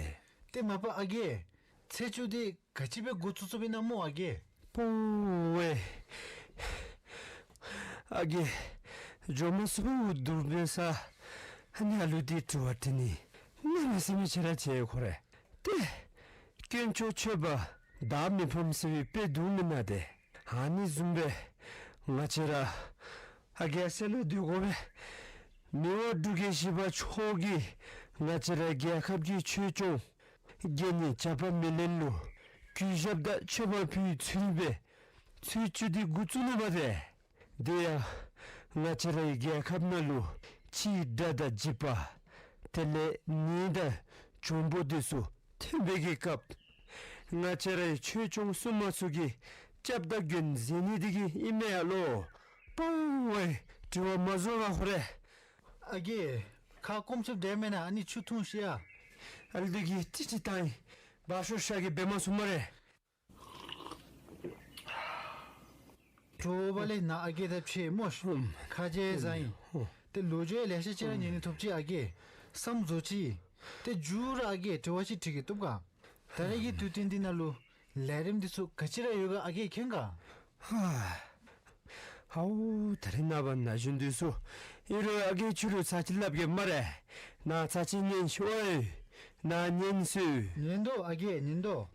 ཏེ་མ་པ་ཨ་རྒས་ཚེས་བཅུ་འདི་ག་ཅི་སྦེ་འགོ་བཙུགས་བཙུགསཔ་ཨིན་ན་སྨོ་ཨ་རྒས། པོ་ཝེ། ཨ་རྒས། འགྱོ་མ་ཚུགས་པར་འུ་སྡུག་འབད་ས། ཨ་ནི་ཨ་ལུ་འདི་དྲི་བ་དྲི་ནི་གནམ་མེད་ས་མེད་ཆེ་ར་ཆེ་ཁོ་རེ། ཏེ་དཀོན་མཆོག་མཆོད་པ་བདག་མི་ཕམ་ཟེར་བའི་དཔེ་འདུག་མེན་ན་ཏེ། ཨ་ནི་བཟུམ་སྦེ་ང་བཅས་ར་ཨ་རྒས་ཟེར་ལོ་སྡོད་དགོ་པས། མི་དབང་འབྲུག་རྒྱལ་བཞི་པ་མཆོག་གིས་ང་བཅས་ར་རྒྱལ་ཁབ་ཀྱི་ཆོས་སྐྱོང་རྒྱལ་གཉིས་ཇག་པ་མེ་ལེན་ལུ་གུས་ཞབས་དང་མཆོད་པ་ཕུལ་ཚུལ་སྦེ་ཚེས་བཅུ་འདི་འགོ་བཙུགས་ནུག་པ་ཏེ། དེ་ཡང་ང་བཅས་རའི་རྒྱལ་ཁབ་ནང་ལུ་ཕྱིའི་དགྲ་དང་འཇིགས་པ་དེ་ལས་ནད་དང་འབྱུང་པོ་འདི་ཚུ་ཐོན་པའི་གི་སྐབས་ང་བཅས་རའི་ཆོས་སྐྱོང་སྲུང་མ་ཚུ་གིས་སྐྱབས་དང་མགོན་མཛད་ནི་འདི་གིས་ཨིན་མས་ཨ་ལོ། པོ་ཝེ། དྲི་བ་མ་རྫོགས་ག་ཁོ་རེ། ཨ་རྒས། ཁ་སྐོམ་ཚུགསཔ་འདྲ་མེན་ན། ཨ་ནི་ཆུ་འཐུང་ཤིག་ཡ། ཨ་ལུ་འདི་གིས་ཏིག་ཅིག་བཏང་ཡི། བ་ཤོ་ཤ་གི་འབད་མ་ཚུགས་སྨ་རེ། དྲོ་པ་ལས་ནཱ་ཨ་རྒས་དང་ཕྱད་སྨོ་ཤིག། ཁ་རྗེ་བཟང་ཡི། ཏེ་ལོ་རྒྱུས་ཡང་ལེ་ཤ་ཅིག་ར་ཉན་ནི་ཐོབ་ཅི་ཨ་རྒས། བསམ་རྫོགས་ཅི། ཏེ་མཇུག་ར་ཨ་རྒས་དྲི་བ་ཅིག་དྲི་གེ་བཏུབ་ག། ད་རེས་ཀྱི་དུས་སྟོན་འདི་ནང་ལུ་ལས་རིམ་འདི་ཚུ་ག་ཅི་ར་ཡོད་ག་ཨ་རྒས་མཁྱེན་ག། ཧ། ཧའོ། ད་རེས་ནངས་པ་ན་གཞོན་འདི་ཚུ་ཨིན་རུང་ཨ་རྒས་ཁྱོད་ལུ་ཚར་གཅིག་སླབ་གེ་སྨ་རེ། ནཱ་ཚར་གཅིག་ཉན་ཤིག་ཝའེ། ནཱ་ཉན་ཤིག། ཉན་དོ་ཨ་རྒས་ཉན་དོ།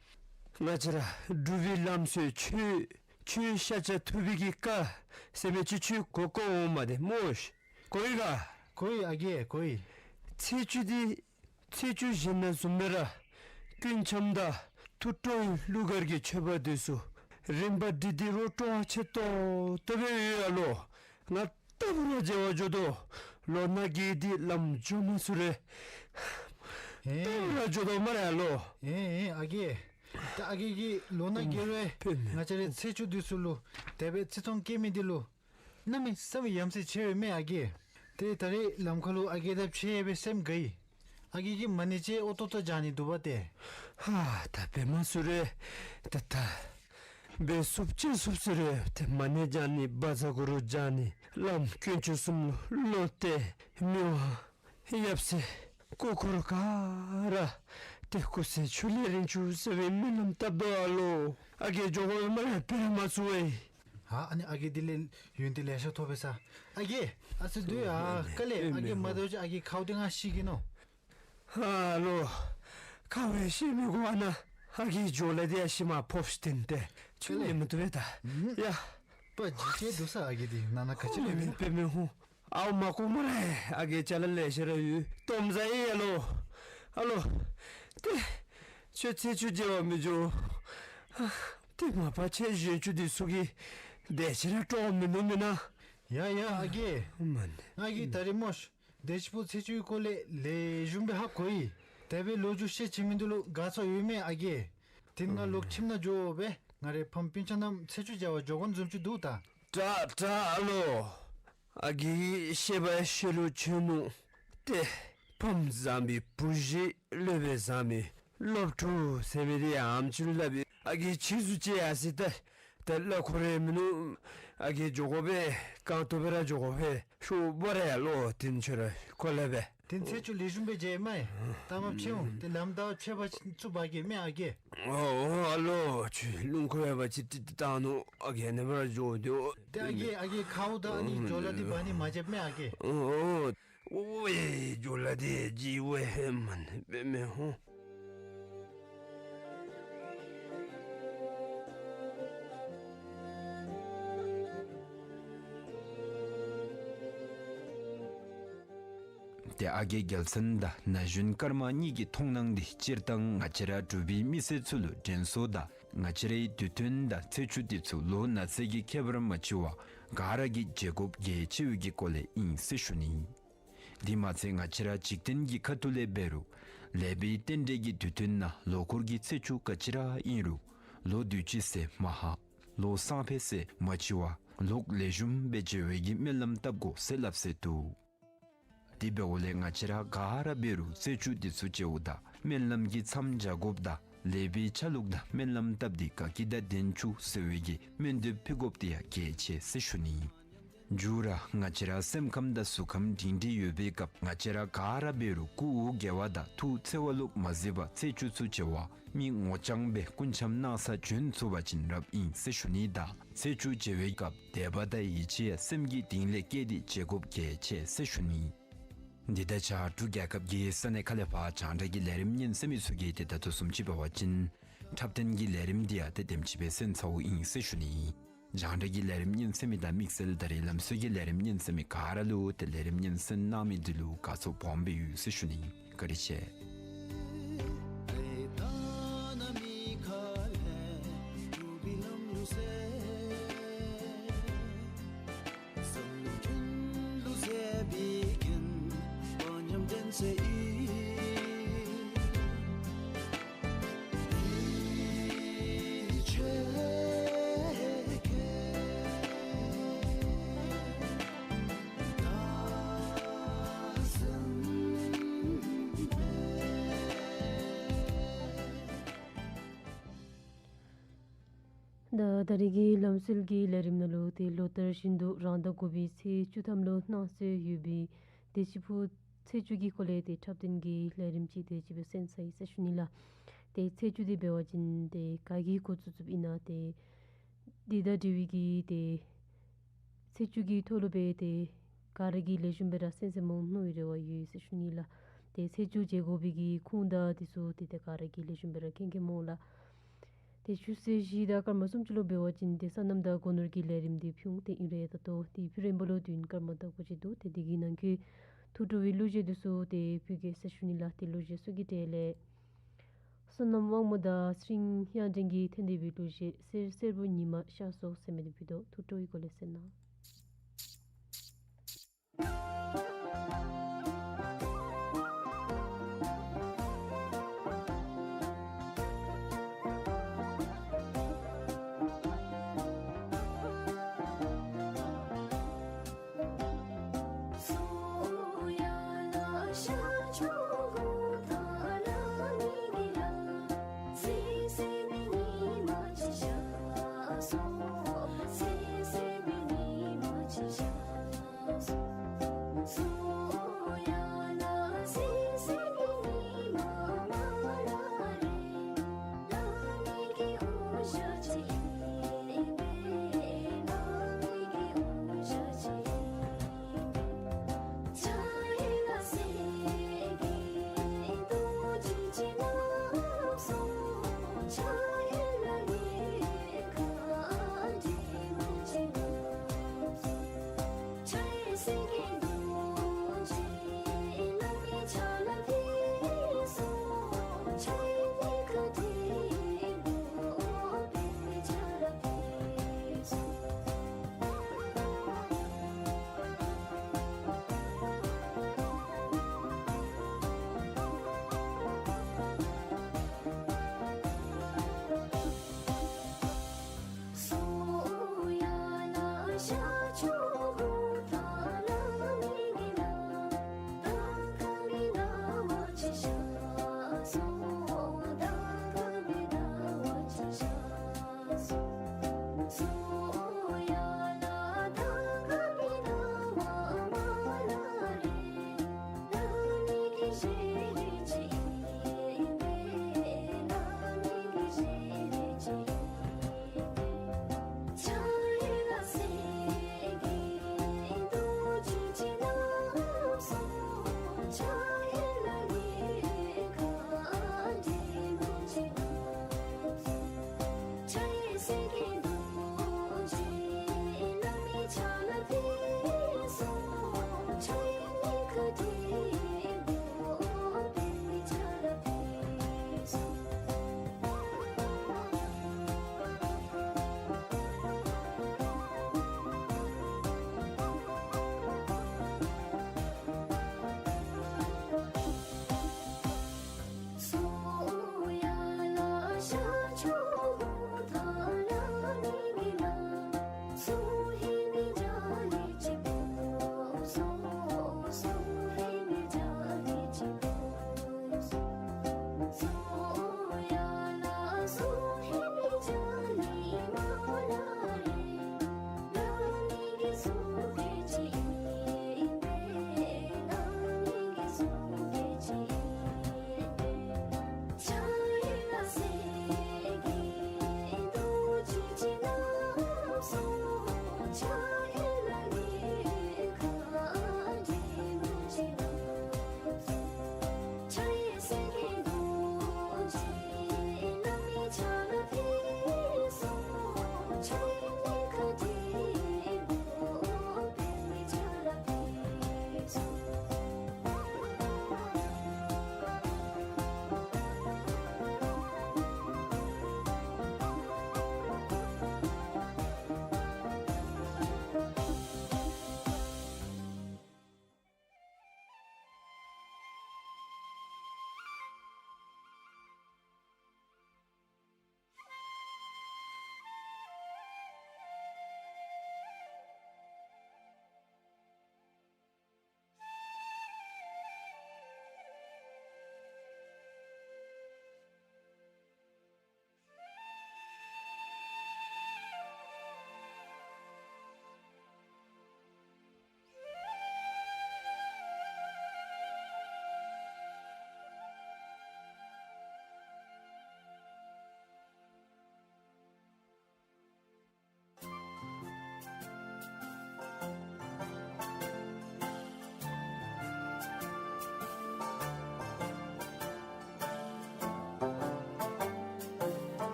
ང་བཅས་ར་འབྲུག་པའི་ལམ་སྲོལ་ཆོས་ཆོས་ཤཱཀྱ་ཐུབ་པའི་གི་བཀའ་ཟེར་མི་ཅིག་ཁྱོད་གོ་གོ་འོང་མས་ཏེ་སྨོ་ཤིག། གོ་ཡི་ག། གོ་ཡི་ཨ་རྒས་གོ་ཡི། ཚེས་བཅུ་འདི་ཚེས་བཅུ་གཞན་ནང་བཟུམ་སྦེ་ར་སྐུ་འཆམ་དང་ཐུགས་སྤྲོ་བའི་གླུ་གར་གྱི་མཆོད་པ་འདི་ཚུ་རིམ་པ་སྒྲིག་སྟེ་རོགས་སྤྲོ་བ་ཆེ་ཏོག་ཏོ་སྦེ་ཡོད་ཨ་ལོ། ང་རྟག་བུ་ར་མཇལ་བར་འགྱོ་དོ། ལོ་ན་རྒས་འདི་ལམ་འགྱོ་མ་ཚུགས་རུང་རྟག་བུ་ར་འགྱོ་དོ་སྨ་རེ་ཨ་ལོ། ཨེ་ཨེ་ཨ་རྒས། ད་ཨ་རྒས་ཀྱིས་ལོ་ན་རྒས་རུང་ང་བཅས་རའི་ཚེས་བཅུ་འདི་ཚུ་ལུ་དེ་སྦེ་བརྩི་མཐོང་བསྐྱེད་མི་འདི་ལུ་གནམ་མེད་ས་མེད་ཡ་མཚན་ཆེ་བས་མས་ཨ་རྒས། ཏེ་ད་རེས་ལམ་ཁ་ལུ་ཨ་རྒས་དང་ཕྱད་སྦེ་སེམས་དགའ་ཡི། ཨ་རྒས་ཀྱིས་མ་ཎི་ཅིག་ཨོ་ཏོག་ཏོ་བགྱང་ནི་འདུག་པ་ཏེ། ཧ། ད་འབད་མ་ཚུགས་རུང་ད་ད་འབད་ཚུགསཔ་ཅིག་ཚུགས་ཚུགས་རུང་ཏེ་མ་ཎི་བགྱང་ནི་བཛྲ་གུ་རུ་བགྱང་ནི་བླམ་དཀོན་མཆོག་གསུམ་ལུ་བློ་གཏད་མི་དབང་ཡབ་སྲས་སྐུ་འཁོར་ག་ར་ཏེ་སྐུ་ཚེ་ཁྱོད་ལས་རིང་བཅུག་ཟེར་བའི་སྨོན་ལམ་བཏབ་དོ་ཨ་ལོ། ཨ་རྒས་འགྱོ་དགོ་པས་སྨ་རེ། འབད་ར་མ་ཚུགས་པས། ཧ། ཨ་ནི་ཨ་རྒས་འདི་ལས་ཡོན་ཏན་ལེ་ཤ་ཐོབ་པས་ས། ཨ་རྒས་ཨ་ཙི་སྡོད་ཡ། དཀའ་ལས་ཨ་རྒས་མ་སྡོད་ཅིག་ཨ་རྒས་ཁཝ་འདི་ང་བཤིག་གེ་ནོ། ཧ་ལོ། ཁཝ་བཤིག་མི་དགོ། ཨ་ནཱ་ཨ་རྒས་ཇོ་ལ་འདི་ཡང་ཤུལ་མ་ཕོག་ཤིག་སྟེ་ཏེ་ཁྱོད་ལས་མི་བཏུབ་པས་ད། ཡ། པ་ཇི་ཅིག་འདུག་ས་ཨ་རྒས་འདི་ནང་ན་ག་ཅི་ལས་མི་འབད་མི་ཧུ། ཨའོ་མ་དགོ་སྨ་རེ། ཨ་རྒས་ཅ་ལ་ལེ་ཤ་ར་ཡོད། སྟོངམ་ཟ་ཡི་ཨ་ལོ། ཨ་ལོ། ཏེ་ཁྱོད་ཚེས་བཅུ་མཇལ་བར་མི་འགྱོ། ཨ་ཏེ་མ་པ་ཁྱེད་གཞོན་བཅུ་འདི་ཚུ་གིས་དེ་ཅིག་ར་སྤྲོ་བ་མིན་ནུག་མེན་ན། ཡ་ཡ་ཨ་རྒས། མ་ནི། ང་གིས་ད་རེས་སྨོ་ཤིག། བདེ་ཆེན་པོ་ཚེས་བཅུའི་སྐོར་ལས་ལེགས་ཤོམ་སྦེ་ཧ་གོ་ཡི། དེ་སྦེ་ལོ་རྒྱུས་བཤད་བྱིན་མི་འདི་ལུ་དགའ་ཚོར་ཡོད་མས་ཨ་རྒས། དེ་ནང་ལོག་ཁྱིམ་ནང་འགྱོ་སྦེ་ང་རའི་ཕམ་སྤུན་ཆ་རྣམས་ཚེས་བཅུ་མཇལ་བར་འགྱོ་དགོ་བཟུམ་ཅིག་འདུག་ད། དྲག་དྲག་ཨ་ལོ། ཨ་རྒས་ཀྱིས་བཤད་པ་ཤེས་ལུགས་ཆེ་ནུག། ཏེ་ཕམ་བཟང་པོའི་བུ་གཞི་སློབ་དཔོན་བཟང་པོའི་སློབ་ཕྲུག་ཟེར་མི་འདི་ཡང་ཨམ་ཅིག་སླབ་ཨིན། ཨ་རྒས་ཁྱོད་ཚུ་ཅིག་ཡར་སོང་ད། ད་ལཱ་ཁོ་ར་མིན་ནུག། ཨ་རྒས་འགྱོ་དགོ་པས། གང་ཐུབ་སྦེ་ར་འགྱོ་དགོ་པས། ཤོག་སྦེ་ར་ཡར་ལོག་སྟེ་ཁྱོད་ར་ཁོ་ལས་སྦེ། དེ་ཚེས་བཅུ་ལེགས་ཤོམ་སྦེ་མཇལ་མས། ད་མ་ཕྱད་འོང་། ཏེ་ལམ་བདའ་ཕྱད་པ་ཚུགས་པ་གི་མས་ཨ་རྒས། ཨོ་ཨོ་ཨ་ལོ། ཁྱོད་རླུང་ཁོག་ཡང་བ་ཅིག་ཏི་ཏི་བཏང་ནུག། ཨ་རྒས་ནཱ་མར་འགྱོ་དོ། ཏེ་ཨ་རྒས་ཨ་རྒས་ཁཝ་དང་ཨ་ནི་ཇོ་ལ་འདི་འབག་ནི་མ་བརྗེད་མས་ཨ་རྒས། ཨོ་ཨོ། ཝའེ་ཇོ་ལ་འདི་ཇི་ཝའེ་ཧེ་མ་ནི་འབད་མི་ཧོ། ཏེ་ཨ་རྒས་རྒྱལ་མཚན་དང་ན་གཞོན་སྐར་མ་གཉིས་ཀྱི་མཐོང་སྣང་འདི་སྤྱིར་བཏང་ང་བཅས་ར་འབྲུག་པའི་མི་སེར་ཚུ་ལུ་དྲན་གསོ་དང་ང་བཅས་རའི་དུས་སྟོན་དང་ཚེས་བཅུ་འདི་ཚུ་ལོ་ན་ཚོད་ཀྱི་ཁྱད་པར་མ་ཕྱེ་བར་ག་ར་གིས་མཇལ་དགོཔ་གལ་ཆེ་བའི་གི་སྐོར་ལས་ཨིན་ཟེར་ཞུ་ནི་ཨིན། དེ་མ་ཚད་ང་བཅས་ར་འཇིག་རྟེན་གྱི་ཁ་ཐུག་ལས་འབད་རུང་ལེགས་པའི་རྟེན་འབྲེལ་གྱི་དུས་སྟོན་ནང་ལོ་འཁོར་གྱི་ཚེས་བཅུ་ག་ཅི་ར་ཨིན་རུང་ལོ་དུས་ཅི་ཟེར་མ་ཧ། ལོ་སང་ཕོད་ཟེར་མ་ཕྱེ་བར་ལོག་ལེགས་ཤོམ་སྦེ་མཇལ་བའི་གི་སྨོན་ལམ་བཏབ་དགོ་ཟེར་སླབ་སྲོལ་འདུག། དེ་འབདཝ་ལས་ང་བཅས་ར་ག་ར་འབད་རུང་ཚེས་བཅུ་འདི་ཚུ་མཇལཝ་ད་སྨོན་ལམ་གྱི་མཚམས་སྦྱར་དགོཔ་དང་ལེགས་པའི་ཆ་ལུགས་དང་སྨོན་ལམ་བཏབ་སྟེ་དགའ་སྐྱིད་དང་ལྡན་བཅུག་ཟེར་བའི་གི་སྨོན་འདེབས་ཕུལ་དགོཔ་འདི་ཡང་གལ་ཆེ་ཟེར་ཞུ་ནི་ཨིན། མཇུག་ར་ང་བཅས་ར་སེམས་ཁམས་དང་གཟུགས་ཁམས་སྒྲིང་སྒྲི་ཡོད་པའི་སྐབས་ང་བཅས་ར་ག་ར་འབད་རུང་སྐུ་དགེ་བ་དང་ཐུགས་བརྩེ་བ་ལུ་མ་གཟིགས་པར་ཚེས་བཅུ་ཚུ་མཇལ་བ་མི་ངོ་རྐྱང་སྦེ་སྐུ་འཆམ་གནང་སར་བྱོན་ཚུགས་པ་ཅིན་རབ་ཨིན་ཟེར་ཞུ་ནི་དང་ཚེས་བཅུ་མཇལ་བའི་སྐབས་དད་པ་དང་ཡིད་ཆེས་སེམས་ཀྱི་གཏིང་ལས་བསྐྱེད་དེ་མཇལ་དགོཔ་གལ་ཆེ་ཟེར་ཞུ་ནི། འདི་དང་གཅིག་ཁར་འབྲུག་རྒྱལ་ཁབ་ཀྱི་ས་གནས་ཁག་ལས་ཕར་རྒྱང་བསྒྲགས་ཀྱི་ལས་རིམ་ཉན་གསན་མི་ཚུ་གིས་ཏེ་ད་ལྟོ་བཟུམ་ཅིག་འབད་བ་ཅིན་འཁྲབ་སྟོན་གྱི་ལས་རིམ་འདི་ཡང་ཏེ་དེམ་ཅིག་སྦེ་གསན་ཚརཝ་ཨིན་ཟེར་ཞུ་ནི་ཨིན། རྒྱང་བསྒྲགས་ཀྱི་ལས་རིམ་ཉན་གསན་མི་དང་དམིགས་བསལ་ད་རིས་ལམ་སྲོལ་གྱི་ལས་རིམ་ཉན་གསན་མི་ག་ར་ལུ་ཏེ་ལས་རིམ་ཉན་གསན་གནང་མི་འདི་ལུ་དགའ་ཚོར་སྦོམ་སྦེ་ཡོད་ཟེར་ཞུ་ནི་ཨིན། བཀའ་དྲིན་ཆེ། ད་ད་རིས་ཀྱི་ལམ་སྲོལ་གྱི་ལས་རིམ་ནང་ལུ་ཏེ་ལོ་ལྟར་བཞིན་དུ་རང་ཟླ་དགུ་པའི་ཚེས་བཅུ་ཐམ་ལུ་གནང་སྲོལ་ཡོད་པའི་ཏེ་སྤྱི་ཕུད་ཚེས་བཅུ་གི་སྐོར་ལས་ཏེ་འཁྲབ་སྟོན་གྱི་ལས་རིམ་ཅིག་ཏེ་ཅིག་སྦེ་གསན་ས་ཡི་ཟེར་ཞུ་ནི་ལགས། ཏེ་ཚེས་བཅུ་འདི་འབད་བ་ཅིན་ཏེ་ག་གིས་འགོ་བཙུགས་བཙུགསཔ་ཨིན་ན་ཏེ་འདི་དང་འབྲེལ་བའི་གི་ཏེ་ཚེས་བཅུ་གི་ཐོག་ལུ་སྦེ་ཏེ་ག་ར་གིས་ལེགས་ཤོམ་སྦེ་ར་གསན་གསནམ་འོང་མནོ་བའི་རེ་བ་ཡོད་ཟེར་ཞུ་ནི་ལགས། ཏེ་ཚེས་བཅུ་མཇལ་དགོ་པའི་གི་ཁུངས་དང་འདི་ཚུ་ཏེ་ཏེ་ག་ར་གིས་ལེགས་ཤོམ་སྦེ་ར་མཁྱེན་མཁྱེནམ་འོང་ལགས། ཏེ་ཆུ་ཚོད་བཞི་དང་སྐར་མ་སུམ་ཅུ་ལུ་འབད་བ་ཅིན་ཏེ་སོ་ནམ་དང་སྒོ་ནོར་གྱི་ལས་རིམ་འདི་ཕུལ་འོང་ཏེ་ཨིན་རུང་ད་ལྟོ་ཏེ་ཕུལ་རན་པ་ལུ་དུས་ཡུན་སྐར་མ་དག་པ་ཅིག་འདུག། ཏེ་འདི་གི་ནང་འཁོད་ཐུགས་སྤྲོ་བའི་གླུ་གཞས་འདི་ཚུ་ཏེ་ཕུལ་གེ་ཟེར་ཞུ་ནི་ལགས། ཏེ་གླུ་གཞས་ཚུ་གི་གྲས་ལས་བསོད་ནམས་དབང་མོ་དང་སྤྲིང་དབྱངས་སྒྲོན་གྱིས་འཐེན་ཏེ་སྦེ་གླུ་གཞས་གསེར་སེར་པོ་ཉི་མ་ཤར་སོང་ཟེར་མི་འདི་ཕུལ་དོ། ཐུགས་སྤྲོ་བའི་སྒོ་ལས་གསན་གནང་།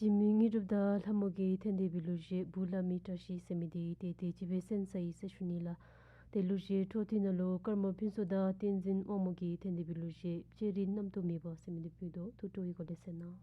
འཇིགས་མེད་དངོས་གྲུབ་དང་ལྷ་མོ་གིས་འཐེན་ཏེ་འབད་གླུ་གཞས་བུ་ལ་མི་བཀྲ་ཤིས་ཟེར་མི་འདི་ཏེ་དེ་ཅིག་སྦེ་གསན་ཚར་ཡི་ཟེར་ཞུ་ནི་ལགས། ཏེ་གླུ་གཞས་འཕྲོ་མཐུད་ནང་ལུ་ཀརྨ་ཕུན་ཚོགས་དང་བསྟན་འཛིན་དབང་མོ་གིས་འཐེན་ཏེ་འབད་གླུ་གཞས་ལྕགས་རི་གནམ་སྟོང་མེད་པ་ཟེར་མི་འདི་འབུལ་དོ། ཐུགས་སྤྲོ་བའི་སྒོ་ལས་གསན་གནང་།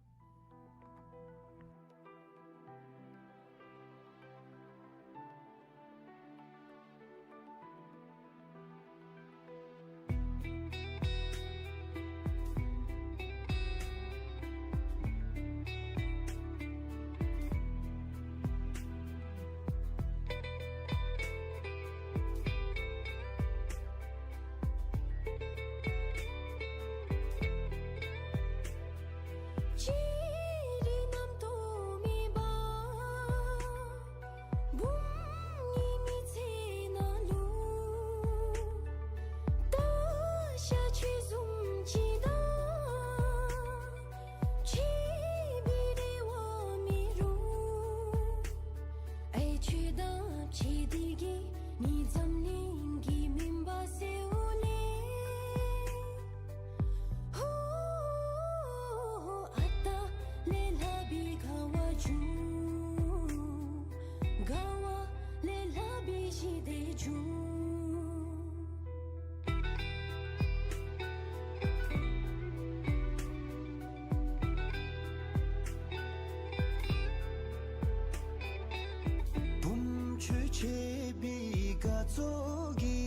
བུམོ་ཆོས་འཆད་པའི་དགའ་ཚོགས་ཀྱི་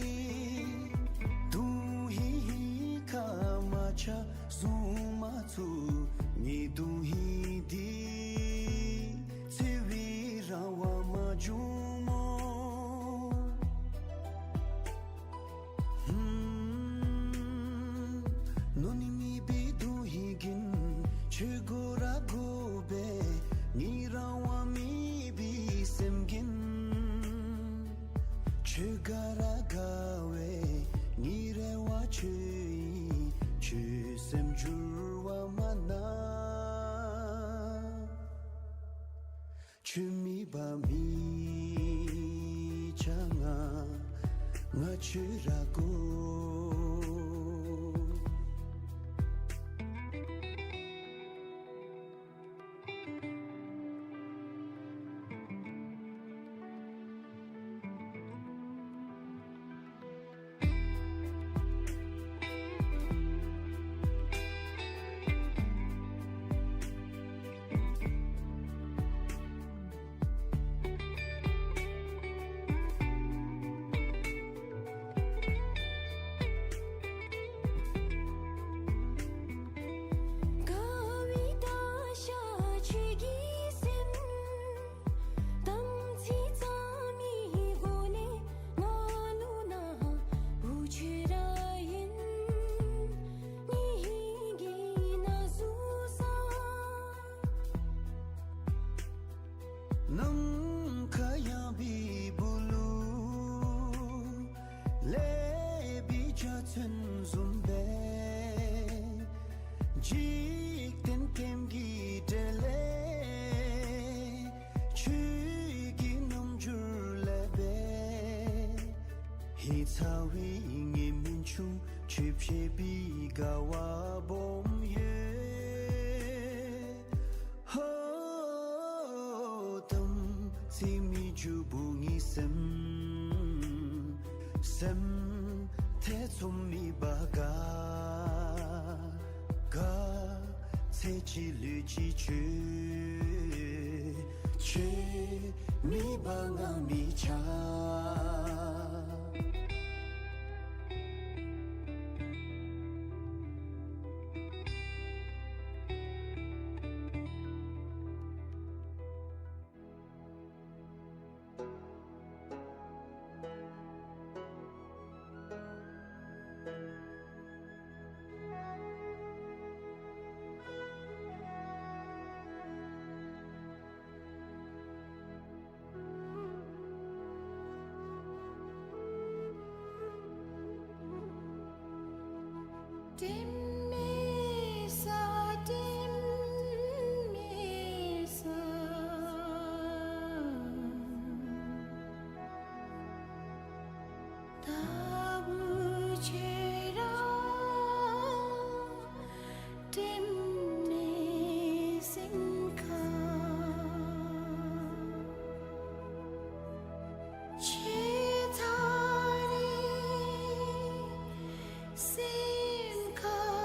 དོན་ཧིང་ཁ་མ་ཆགས་བཟུང་མ་ཚུགས་ནི་དོན་ཧིང་འདི་འཚེ་བའི་རང་དབང་མ་བྱུང་སྨོ། ཧུམ། གནོད་ནི་མེད་པའི་དོན་ཧིང་ཀུན་ཆོས་དགོ་ར་དགོ་པས། ནི་རང་དབང་མེད་པའི་སེམས་ཀུན་ཆོས་དགའ་ར་དགའ། པ་མི་བྱ་ང་ང་ཁྱོད་ར་དགོ། དགའ་བའི་ད་ཤ་ཁྱོད་ཀྱི་སེམས། དམ་ཚིག་གཙང་མའི་སྒོ་ལས་ང་ལུ་ན་བུ་ཁྱོད་ར་ཨིན། ངེ་གི་ན་ཟུག་ས། ནམ་མཁའ་ཡངས་པའི་སྦུག་ལུ་ལེགས་པའི་འཇའ་ཚོན་བཟུམ་སྦེ། འཇིག་རྟེན་སྐྱེམས་ཀྱི་གྲལ་ལས་ཁྱོད་ཀྱི་རྣམ་འགྱུར་ལེགས་པས། ཧེ་ཚ་བའི་ངེ་སྨོན་ཆུང་ཁྱོད་བཞད་པའི་དགའ་བ་སྦོམ་ཡོད། ཧོ། དམ་ཚིག་མི་འགྱུར་བུ་ངའི་སེམས། སེམས་ཐེ་ཚོམ་མེད་པར་དགའ། དགའ་ཚེ་གཅིག་ལུས་གཅིག་ཁྱོད། ཁྱོད་མེད་པར་ང་མི་ཆགས། དྲནམ་མེད་ས། དྲནམ་མེད་ས། ད་བུ་ཁྱོད་ར་དྲནམ་མེད་སེམས་ཁར། ཁྱོད་ཚ་རེ་སེམས་ཁར།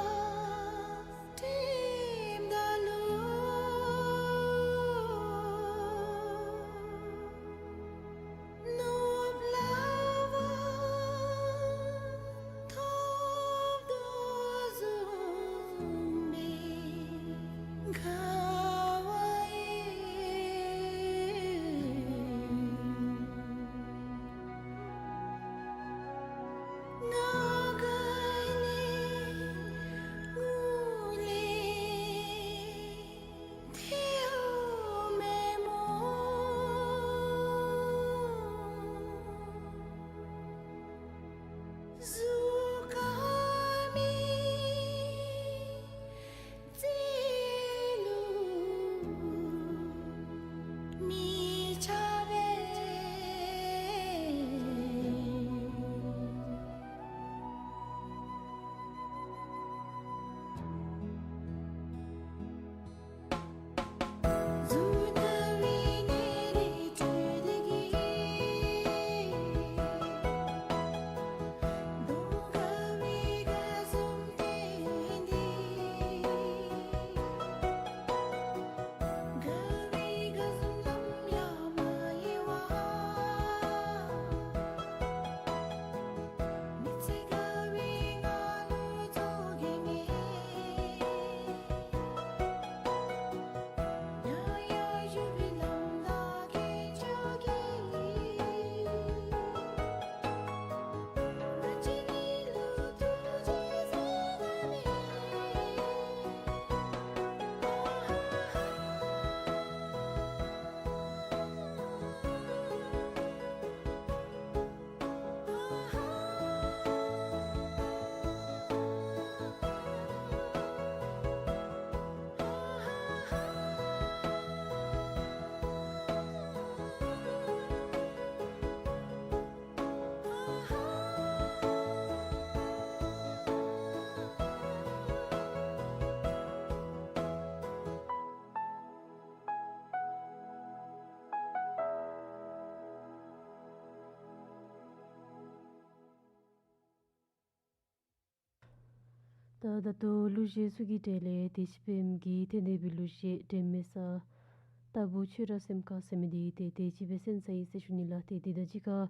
ད་ད་ལྟོ་གླུ་གཞས་ཚུ་གི་གྲས་ལས་ཏེ་སྤྱི་པའི་གི་ཐེངས་འདི་སྦེ་གླུ་གཞས་དྲན་མེད་ས་ལྟ་བུ་ཁྱོད་ར་སེམས་ཁར་ཟེར་མི་འདི་ཏེ་དེ་ཅིག་སྦེ་གསན་ས་ཨིན་ཟེར་ཞུ་ནི་ལགས། ཏེ་འདི་དང་གཅིག་ཁར་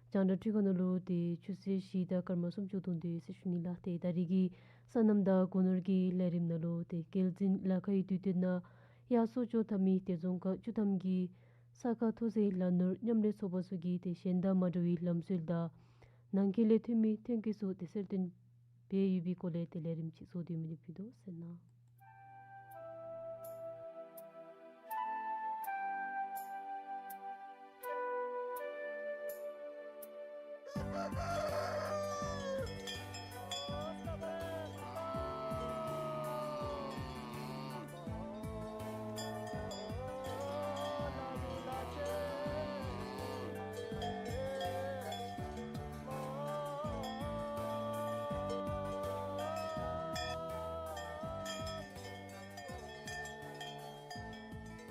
རྒྱང་བསྒྲགས་འཕྲུལ་ཁང་ནང་ལུ་ཏེ་ཆུ་ཚོད་བཞི་དང་སྐར་མ་སུམ་ཅུ་སོང་སྟེ་ཟེར་ཞུ་ནི་ལགས། ཏེ་ད་རིས་ཀྱི་སོ་ནམ་དང་སྒོ་ནོར་གྱི་ལས་རིམ་ནང་ལུ་ཏེ་རྒྱལ་འཛིན་ལ་ཁའི་དུས་སྟོན་ནང་གཡག་གསོ་སྐྱོང་འཐབ་མི་ཏེ་རྫོང་ཁག་བཅུ་ཐམ་གྱི་ས་ཁ་མཐོ་སའི་ལ་ནོར་མཉམ་ལས་ཚོགས་པ་ཚུ་གིས་ཏེ་གཞན་དང་མ་འདྲ་བའི་ལམ་སྲོལ་དང་ནང་འཁོད་ལས་ཐོན་མི་ཐོན་སྐྱེད་ཚུ་ཏེ་གསལ་སྟོན་འབད་ཡོད་པའི་སྐོར་ལས་ཏེ་ལས་རིམ་ཅིག་བཟོ་སྟེ་མི་འདི་ཕུལ་དོ་ཟེར་ན།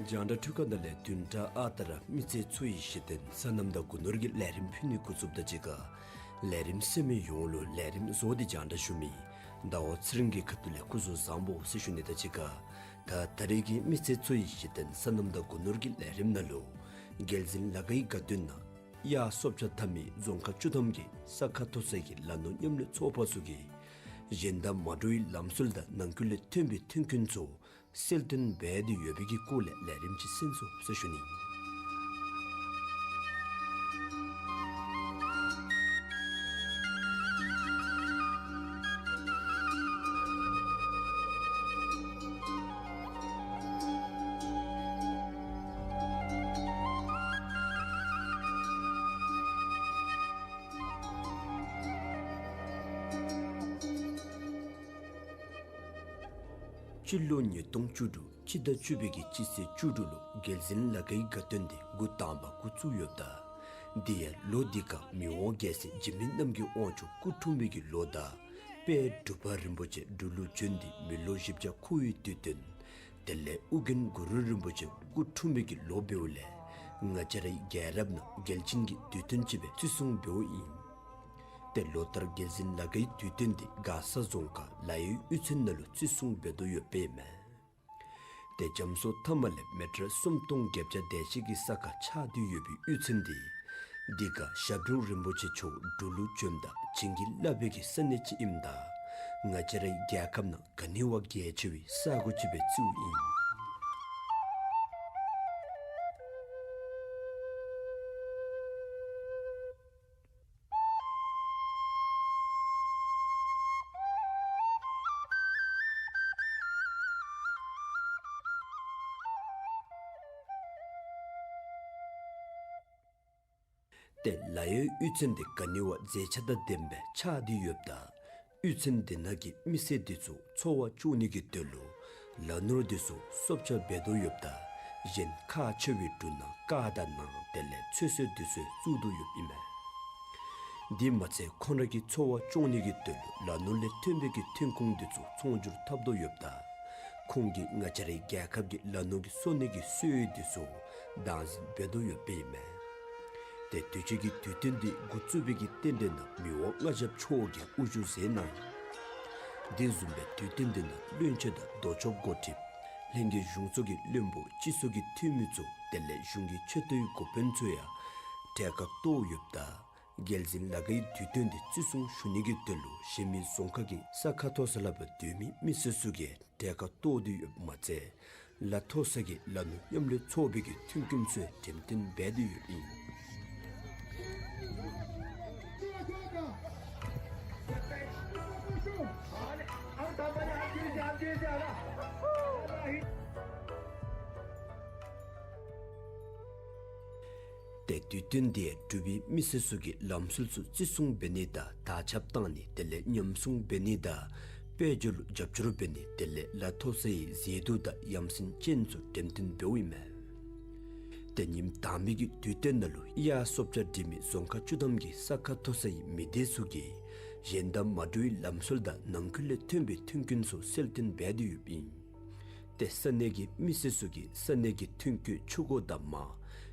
རྒྱང་བསྒྲགས་འཕྲུལ་ཁང་ནང་ལས་བདུན་ཕྲག་ཨ་རྟག་ར་མི་ཚེ་འཚོ་བའི་གཞི་རྟེན་སོ་ནམ་དང་སྒོ་ནོར་གྱི་ལས་རིམ་ཕུལ་ནི་འགོ་བཙུགསཔ་དང་གཅིག་ཁར་ལས་རིམ་གསན་མི་ཡོངས་ལུ་ལས་རིམ་བཟོ་སྟེ་རྒྱང་བསྒྲགས་ཞུ་མི་ཟླ་བ་ཚེ་རིང་གི་ཁ་ཐུག་ལས་སྐུ་གཟུགས་བཟང་པོ་ཟེར་ཞུ་ནི་དང་གཅིག་ཁར་ད་ད་རིས་ཀྱི་མི་ཚེ་འཚོ་བའི་གཞི་རྟེན་སོ་ནམ་དང་སྒོ་ནོར་གྱི་ལས་རིམ་ནང་ལུ་རྒྱལ་འཛིན་ལ་ཁའི་དགའ་སྟོན་ནང་གཡག་གསོ་བྱ་འཐབ་མི་རྫོང་ཁག་བཅུ་ཐམ་གྱི་ས་ཁ་མཐོ་ས་གི་ལ་ནོར་མཉམ་ལས་ཚོགས་པ་ཚུ་གིས་གཞན་དང་མ་འདྲ་བའི་ལམ་སྲོལ་དང་ནང་འཁོད་ལས་ཐོན་པའི་ཐོན་ཁུངས་ཚུ་གསལ་སྟོན་འབད་དེ་ཡོད་པའི་གི་སྐོར་ལས་ལས་རིམ་ཅིག་གསན་སོང་ཟེར་ཞུ་ནི། སྤྱི་ལོ་ཉིས་སྟོང་བཅུ་དྲུག་སྤྱི་ཟླ་བཅུ་པའི་གི་སྤྱི་ཚེས་བཅུ་དྲུག་ལུ་རྒྱལ་འཛིན་ལ་ཁའི་དགའ་སྟོན་འདི་འགོ་དང་པ་འགོ་བཙུགས་ཡོདཔ་ད། དེ་ཡང་ལོ་འདི་ཁར་མི་དབང་རྒྱལ་སྲས་འཇིགས་མེད་རྣམ་རྒྱལ་དབང་ཕྱུག་སྐུ་འཁྲུངས་པའི་གི་ལོ་དང་དཔལ་འབྲུག་པ་རིན་པོ་ཆེ་འབྲུག་ལུ་བྱོན་ཏེ་མི་ལོ་བཞི་བརྒྱ་འཁོར་བའི་དུས་སྟོན། དེ་ལས་ཨོ་རྒྱན་གུ་རུ་རིན་པོ་ཆེ་སྐུ་འཁྲུངས་པའི་གི་ལོ་འབདཝ་ལས་ང་བཅས་རའི་རྒྱལ་རབས་ནང་གལ་ཆེན་གྱི་དུས་སྟོན་ཅིག་སྦེ་བརྩི་སྲུང་འབདཝ་ཨིན། ཏེ་ལོ་ལྟར་རྒྱལ་འཛིན་ལ་ཁའི་དུས་སྟོན་འདི་མགར་ས་རྫོང་ཁག་ལ་ཡོལ་གཡུས་ཚན་ནང་ལུ་བརྩི་སྲུང་འབད་དོ་ཡོདཔ་ཨིན་མས། ཏེ་རྒྱ་མཚོ་མཐའ་མ་ལས་མི་ཊར་སུམ་སྟོང་བརྒྱད་བརྒྱ་དེ་ཅིག་གི་ས་ཁར་ཆགས་ཏེ་ཡོད་པའི་གཡུས་ཚན་འདི་འདི་ཁར་ཞབས་དྲུང་རིན་པོ་ཆེ་མཆོག་འབྲུག་ལུ་བྱོནམ་ད་བྱིན་གྱིས་བརླབས་པའི་གི་ས་གནས་ཅིག་ཨིནམ་ད་ང་བཅས་རའི་རྒྱལ་ཁབ་ནང་ག་ནི་བ་གལ་ཆེ་བའི་ས་གོ་ཅིག་སྦེ་བརྩིཝ་ཨིན། ཏེ་ལ་ཡོལ་གཡུས་ཚན་འདི་ག་ནི་བ་མཛེས་ཆ་དང་ལྡནམ་སྦེ་ཆགས་ཏེ་ཡོདཔ་ད་གཡུས་ཚན་འདི་ནང་གི་མི་སེར་འདི་ཚུ་འཚོ་བ་སྐྱོང་ནི་གི་དོན་ལུ་ལ་ནོར་འདི་ཚུ་གསོ་བྱ་འབད་དོ་ཡོདཔ་ད་གཞན་ཁག་ཆེ་བའི་འབྲུ་སྣ་ཀར་དང་ནང་དེ་ལས་ཚོད་བསྲེ་འདི་ཚུ་བཙུགས་དོ་ཡོདཔ་ཨིན་མས། འདི་མ་ཚད་ཁོང་ར་གི་འཚོ་བ་སྐྱོང་ནི་གི་དོན་ལུ་ལ་ནོར་ལས་ཐོན་པའི་གི་ཐོན་ཁུངས་འདི་ཚུ་ཚོང་སྒྱུར་འཐབ་དོ་ཡོདཔ་ད་ཁོང་གིས་ང་བཅས་རའི་རྒྱལ་ཁབ་ཀྱི་ལ་ནོར་གྱི་གསོ་ནི་གི་སྲོལ་ཡིག་འདི་ཚུ་བདག་འཛིན་འབད་དོ་ཡོདཔ་ཨིན་མས། ཏེ་དུས་ཅི་གི་དུས་སྟོན་འདི་འགོ་བཙུགས་པའི་གི་རྟེན་འབྲེལ་ནང་མི་དབང་མངའ་ཞབས་མཆོག་གིས་དབུ་བཞུགས་མཛད་གནང་ཡི། དེ་བཟུམ་སྦེ་དུས་སྟོན་འདི་ནང་བློན་ཆེན་དང་ལྡོག་ཕྱོགས་འགོ་ཁྲིདཔ་ལྷན་རྒྱས་གཞུང་ཚོགས་ཀྱི་བློན་པོ་སྤྱི་ཚོགས་ཀྱི་འཐུས་མི་ཚུ་དེ་ལས་གཞུང་གི་ཆེ་མཐོའི་འགོ་དཔོན་ཚུ་ཡང་གྲལ་ཁར་གཏོགས་ཡོདཔ་ད་རྒྱལ་འཛིན་ལ་ཁའི་དུས་སྟོན་འདི་བརྩི་སྲུང་ཞུ་ནི་གི་དོན་ལུ་གཞན་མི་རྫོང་ཁག་གི་ས་ཁ་མཐོ་ས་ལུ་སྡོད་མི་མི་སེར་ཚུ་གིས་གྲལ་ཁར་གཏོགས་ཏེ་ཡོདཔ་མ་ཚད་ལ་མཐོ་ས་གི་ལ་ནོར་མཉམ་ལས་ཚོགས་པའི་གི་ཐོན་ཁུངས་ཚུ་འགྲེམས་སྟོན་འབད་དེ་ཡོདཔ་ཨིན། ཏེ་དུས་སྟོན་འདི་འབྲུག་པའི་མི་སེར་ཚུ་གིས་ལམ་སྲོལ་ཚུ་བརྩི་སྲུང་འབད་ནི་དང་དར་ཁྱབ་བཏང་ནི་དེ་ལས་ཉམས་སྲུང་འབད་ནི་དང་དཔལ་འབྱོར་ལུ་རྒྱབ་སྐྱོར་འབད་ནི་དེ་ལས་ལ་མཐོ་ས་ཡི་མཛེས་སྡུག་དང་ཡ་མཚན་ཅན་ཚུ་འགྲེམས་སྟོན་འབདཝ་ཨིན་མས། ཏེ་ཉིནམ་དང་པའི་གི་དུས་སྟོན་ནང་ལུ་གཡག་གསོ་བྱ་འདྲེན་མི་རྫོང་ཁག་བཅུ་ཐམ་གྱི་ས་ཁ་མཐོ་ས་ཡི་མི་སྡེ་ཚུ་གིས་གཞན་དང་མ་འདྲ་བའི་ལམ་སྲོལ་དང་ནང་འཁོད་ལས་ཐོན་པའི་ཐོན་ཁུངས་ཚུ་གསལ་སྟོན་འབད་དེ་ཡོདཔ་ཨིན། ཏེ་ས་གནས་ཀྱི་མི་སེར་ཚུ་གིས་ས་གནས་ཀྱི་ཐོན་སྐྱེད་ཆུ་མགོ་དང་མར་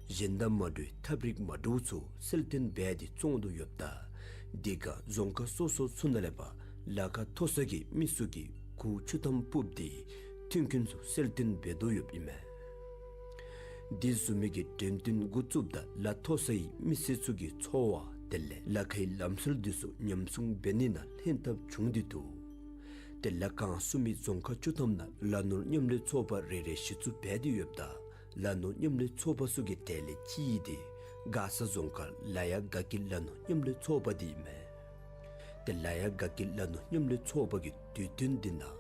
གཞན་དང་མ་འདྲ་བའི་ཐབས་རིག་མ་འདྲཝ་ཚུ་གསལ་སྟོན་འབད་དེ་བཙོང་དོ་ཡོདཔ་ད་དེ་ཁར་རྫོང་ཁག་སོ་སོ་ཚུ་ནང་ལས་ཕར་ ལ་ཁ་མཐོ་ས་གི་མི་ཚུ་གིས་གུར་ཆུ་ཐམ་སྤུབས་ཏེ་མཐུན་རྐྱེན་ཚུ་གསལ་སྟོན་འབད་དོ་ཡོདཔ་ཨིན་མས། དེ་བཟུམ་མའི་གི་འགྲེམས་སྟོན་འགོ་བཙུགསཔ་ད་ལ་མཐོ་སའི་མི་སེར་ཚུ་གི་འཚོ་བ་དེ་ལས་ལ་ཁའི་ལམ་སྲོལ་འདི་ཚུ་ཉམས་སྲུང་འབད་ནི་ནང་ལྷན་ཐབས་བྱུང་སྟེ་འདུག། ཏེ་ལ་ཁ་གསུམ་མའི་རྫོང་ཁག་བཅུ་ཐམ་ནང་ལ་ནོར་མཉམ་ལས་ཚོགས་པ་རེ་རེ་གཞི་བཙུགས་འབད་དེ་ཡོདཔ་ད་ལ་ནོར་མཉམ་ལས་ཚོགས་པ་ཚུ་གི་གྲས་ལས་གཅིག་འདི་མགར་ས་རྫོང་ཁག་ལ་ཡ་དགའ་སྐྱིད་ལ་ནོར་མཉམ་ལས་ཚོགས་པ་འདི་ཨིན་མས། ཏེ་ལ་ཡ་དགའ་སྐྱིད་ལ་ནོར་མཉམ་ལས་ཚོགས་པ་གི་དུས་སྟོན་འདི་ནང་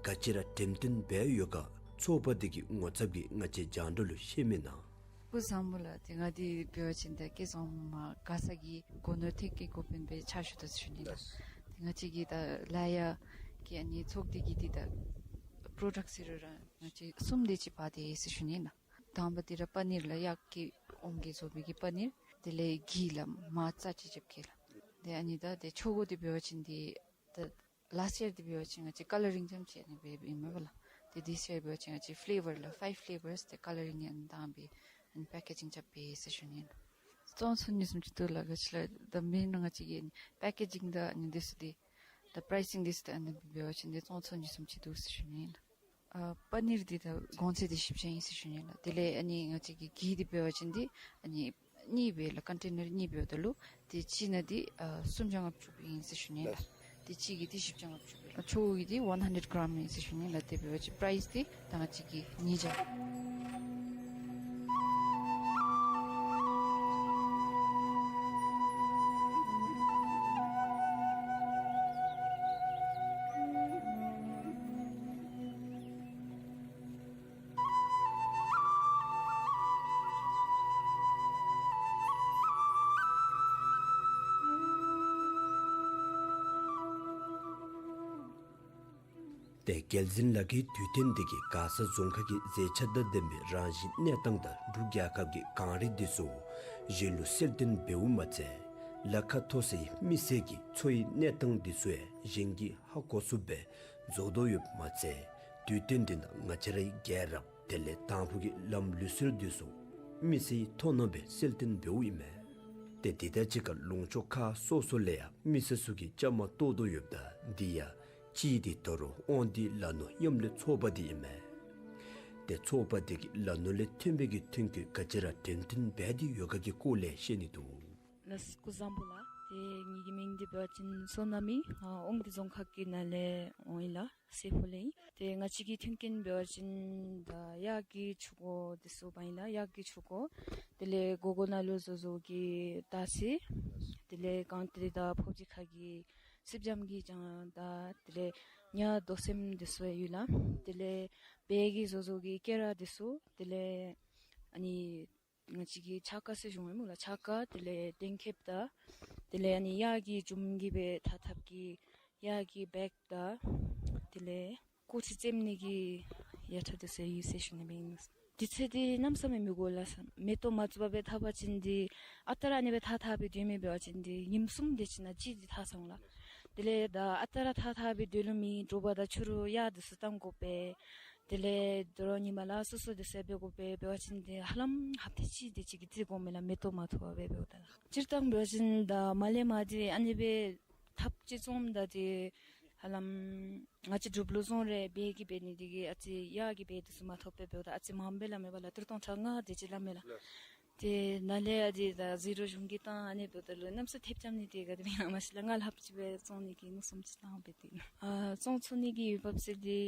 ག་ཅི་ར་འགྲེམས་སྟོན་འབད་ཡོད་ག་ཚོགས་པ་འདི་གི་ངོ་ཚབ་ཀྱིས་ང་བཅས་རྒྱང་བསྒྲགས་ལུ་བཤད་མི་ནང་། སྐུ་གཟུགས་བཟང་པོ་ལགས། ཏེ་ང་འདི་འབད་བ་ཅིན་ད་སྐལ་བཟང་མ་མགར་ས་གི་སྒོ་ནོར་ཐད་ཀའི་འགོ་དཔོན་སྦེ་ཕྱག་ཞུ་དོ་ཟེར་ཞུ་ནི་ལགས། ལགས། ཏེ་ང་བཅས་ཀྱི་ད་ལ་ཡ་གི་ཨ་ནི་ཚོགས་སྡེ་གི་འདི་ད་པྲོ་ཌཀཊ་ཟེར་རུང་ར་ང་བཅས་གསུམ་དེ་ཅིག་འབག་སྟེ་ཡོད་ཟེར་ཞུ་ནི་ལགས། དང་པ་འདི་ར་པ་ནིར་ལགས། གཡག་གི་ཨོམ་གྱིས་བཟོ་བའི་གི་པ་ནིར། དེ་ལས་གྷི་ལགས། མར་རྩ་ཅིག་རྐྱབ་གེ་ལགས། ཏེ་ཨ་ནི་ད་ཏེ་ཆོ་ག་འདི་འབད་བ་ཅིན་འདི་ད་ལཱསཊ་ཡར་འདི་འབད་བ་ཅིན་ང་བཅས་ཀླ་རིང་རྐྱངམ་ཅིག་ཨ་ནི་འབད་འབདཝ་ཨིན་མས་པ་ལགས། ཏེ་དིས་ཡར་འབད་བ་ཅིན་ང་བཅས་ཕི་ལེ་བར་ལགས། ཕའིབ་ཕི་ལེ་བརསི་ཏེ་ཀླ་རིང་ཨ་ནི་བཏང་སྦེ་ཨ་ནི་པེ་ཀེ་ཇིང་རྐྱབ་སྦེ་ཡོད་ཟེར་ཞུ་ནི་ལགས། བཙོང་ཚུགས་ནི་བཟུམ་ཅིག་འདུག་ལགས། ག་ཅི་ལགས། ད་མེན་ན་ང་བཅས་ཀྱི་པེ་ཀེ་ཇིང་དང་ཨ་ནི་འདི་ཚུ་འདི་ད་པ་རའི་སིང་འདི་ཚུ་ད་ཨ་ནི་འབད་བ་ཅིན་འདི་བཙོང་ཚུགས་ནི་བཟུམ་ཅིག་འདུག་ཟེར་ཞུ་ནི་ལགས། ཨ་པ་ནིར་འདི་ད་གོང་ཚད་འདི་བཞི་བརྒྱ་ཨིན་ཟེར་ཞུ་ནི་ལགས། དེ་ལས་ཨ་ནི་ང་བཅས་ཀྱི་གྷི་འདི་འབད་བ་ཅིན་འདི་ཨ་ནི་གཉིས་སྦེ་ལགས། ཀོན་ཊེ་ནར་གཉིས་འབདཝ་ད་ལུ་ཏེ་གཅིག་ནང་འདི་ཨ་སུམ་བརྒྱ་ལྔ་བཅུ་ཨིན་ཟེར་ཞུ་ནི་ལགས། ཏེ་གཅིག་གི་འདི་བཞི་བརྒྱ་ལྔ་བཅུ་སྦེ་ལགས། ཆོ་ག་གི་འདི་ཝན་ཧན་ཌེཌ་གྲམ་ཨིན་ཟེར་ཞུ་ནི་ལགས། དེ་འབད་བ་ཅིན་པ་རའིསི་འདི་ད་ང་བཅས་ཀྱི་ཉིས་བརྒྱ། ཏེ་རྒྱལ་འཛིན་ལ་ཁའི་དུས་སྟོན་འདི་གིས་མགར་ས་རྫོང་ཁག་གི་མཛེས་ཆ་དང་ལྡན་པའི་རང་བཞིན་གནས་སྟངས་དང་འབྲུག་རྒྱལ་ཁབ་ཀྱི་གངས་རི་འདི་ཚུ་གཞན་ལུ་གསལ་སྟོན་འབདཝ་མ་ཚད་ལ་ཁ་མཐོ་སའི་མི་སེར་གྱི་འཚོ་བའི་གནས་སྟངས་འདི་ཚུ་ཡང་གཞན་གྱིས་ཧ་གོ་ཚུགསཔ་སྦེ་བཟོ་དོ་ཡོདཔ་མ་ཚད་དུས་སྟོན་འདི་ནང་ང་བཅས་རའི་རྒྱལ་རབས་དེ་ལས་དང་ཕུ་གི་ལམ་ལུགས་སྲོལ་འདི་ཚུ་མི་སེར་གྱི་མཐོང་སྣང་སྦེ་གསལ་སྟོན་འབདཝ་ཨིན་མས། ཏེ་འདི་དང་གཅིག་ཁར་ལུང་ཕྱོགས་ཁག་སོ་སོ་ལས་ཡང་མི་སེར་ཚུ་གིས་བཅའ་མར་གཏོགས་དོ་ཡོདཔ་ད་འདི་ཡང་གཅིག་འདི་ད་རུང་དབང་འདུས་ལ་ནོར་མཉམ་ལས་ཚོགས་པ་འདི་ཨིན་མས། ཏེ་ཚོགས་པ་འདི་གིས་ལ་ནོར་ལས་ཐོན་པའི་གི་ཐོན་སྐྱེད་ག་ཅི་ར་འགྲེམས་སྟོན་འབད་དེ་ཡོད་ག་གི་སྐོར་ལས་བཤད་ནི་འདུག། ལགས། སྐུ་གཟུགས་བཟང་པོ་ལགས། ཏེ་ངེ་གི་མིང་འདི་འབད་བ་ཅིན་བསོད་ནམས་ཨིན། ཨ་དབང་འདུས་རྫོང་ཁག་གི་ནང་ལས་འོང་ཡི་ལགས། སེ་ཕོ་ལས་ཨིན། ཏེ་ང་བཅས་ཀྱི་མཐུན་རྐྱེན་འབད་བ་ཅིན་ད་གཡག་གི་ཆུ་ཁོལ་འདི་ཚུ་འབག་ཡི་ལགས། གཡག་གི་ཆུ་ཁོལ། དེ་ལས་སྒོ་སྒོ་ནང་ལུ་བཟོ་བཟོཝ་གི་ཏ་སི། དེ་ལས་གངས་ཏི་རི་དང་ཕོབ་ཅི་ཁ་གི་སེར་སྦྱངམ་གི་ལྗང་དང་དེ་ལས་ཉ་རྡོ་སྲནམ་འདི་ཚུ་ཡོད་ལགས། དེ་ལས་བལ་གྱིས་བཟོ་བཟོཝ་གི་སྐེ་རགས་འདི་ཚུ། དེ་ལས་ཨ་ནི་ང་བཅས་ཀྱི་ཕྱག་ཀ་ཟེར་ཞུཝ་མས་སྨོ་ལགས། ཕྱག་ཀ་དེ་ལས་གདན་ཁེབས་དང་དེ་ལས་ཨ་ནི་གཡག་གི་ཇུམ་གྱི་སྦེ་ཐག་ཐགཔ་གི་གཡག་གི་བེག་དང་དེ་ལས་སྐོར་ཅིག་བཙེམ་ནི་གི་ཡ་ཐོ་འདི་ཚུ་ཡོད་ཟེར་ཞུ་ནི་སྦེ་ཨིན། དུས་ཚོད་འདི་གནམ་མེད་ས་མེད་མི་དགོ་ལགས། མེ་ཏོག་མ་བཙུགས་པར་སྦེ་འཐག་པ་ཅིན་འདི་ཨ་རྟག་ར་ཨ་ནི་སྦེ་འཐག་འཐག་སྦེ་སྡོད་མི་འབད་བ་ཅིན་འདི་ཉིནམ་གསུམ་དེ་ཅིག་ནང་གཅིག་འདི་འཐག་སོང་ལགས། དེ་ལས་ད་ཨ་རྟག་ར་འཐག་འཐག་སྦེ་སྡོད་ལོང་མེད། དྲོ་པ་དང་ཕྱི་རུ་གཡག་འདི་ཚུ་བཏང་དགོ་པས། དེ་ལས་དོ་རུང་ཉི་མ་ལ་སོ་སོ་འདི་ཚུ་འབད་དགོ་པས། འབད་བ་ཅིན་འདི་ཧ་ལམ་ཧབ་ཏ་གཅིག་དེ་ཅིག་གི་རྩིས་འགྱོཝ་མས་ལགས། མེ་ཏོག་མ་འཐོར་བར་འབདཝ་ད་ལགས། སྤྱིར་བཏང་འབད་བ་ཅིན་ད་མར་ལས་མར་འདི་ཨ་ནི་སྦེ་ཐགཔ་ཅིག་བཙུགསམ་ད་འདི་ཧ་ལམ་ང་བཅས་འབྲུག་ལུ་བཟུམ་ར་བལ་གྱིས་འབད་ནི་འདི་གིས་ཨ་ཙི་གཡག་གི་བལ་འདི་ཚུ་མ་ཐོབ་པར་འབདཝ་ད་ཨ་ཙི་མངམ་སྦེ་སླབ་མས་པ་ལགས། ཏི་རུ་སྟོང་ཕྲག་ལྔ་དེ་ཅིག་སླབ་མས་ལགས། ཏེ་ནཱ་ལས་ཨ་འདི་ད་ཟི་རོ་གཞུང་གིས་བཏང་ཨ་ནི་འབདཝ་ད་ལུ་གནམ་མེད་ས་མེད་ཐེབས་རྐྱབ་ནི་དེ་ག་དེ་སྦེ་ཨིན་ན་མ་ཤེས་ལགས། ང་ལྷབ་ཅིག་སྦེ་བཙོང་ནི་གི་མནོ་བསམ་ཅིག་བཏང་སྦེ་སྡོད་ནུག། ཨ་བཙོང་ཚུགས་ནི་གི་འོས་འབབ་ཟེར་འདི་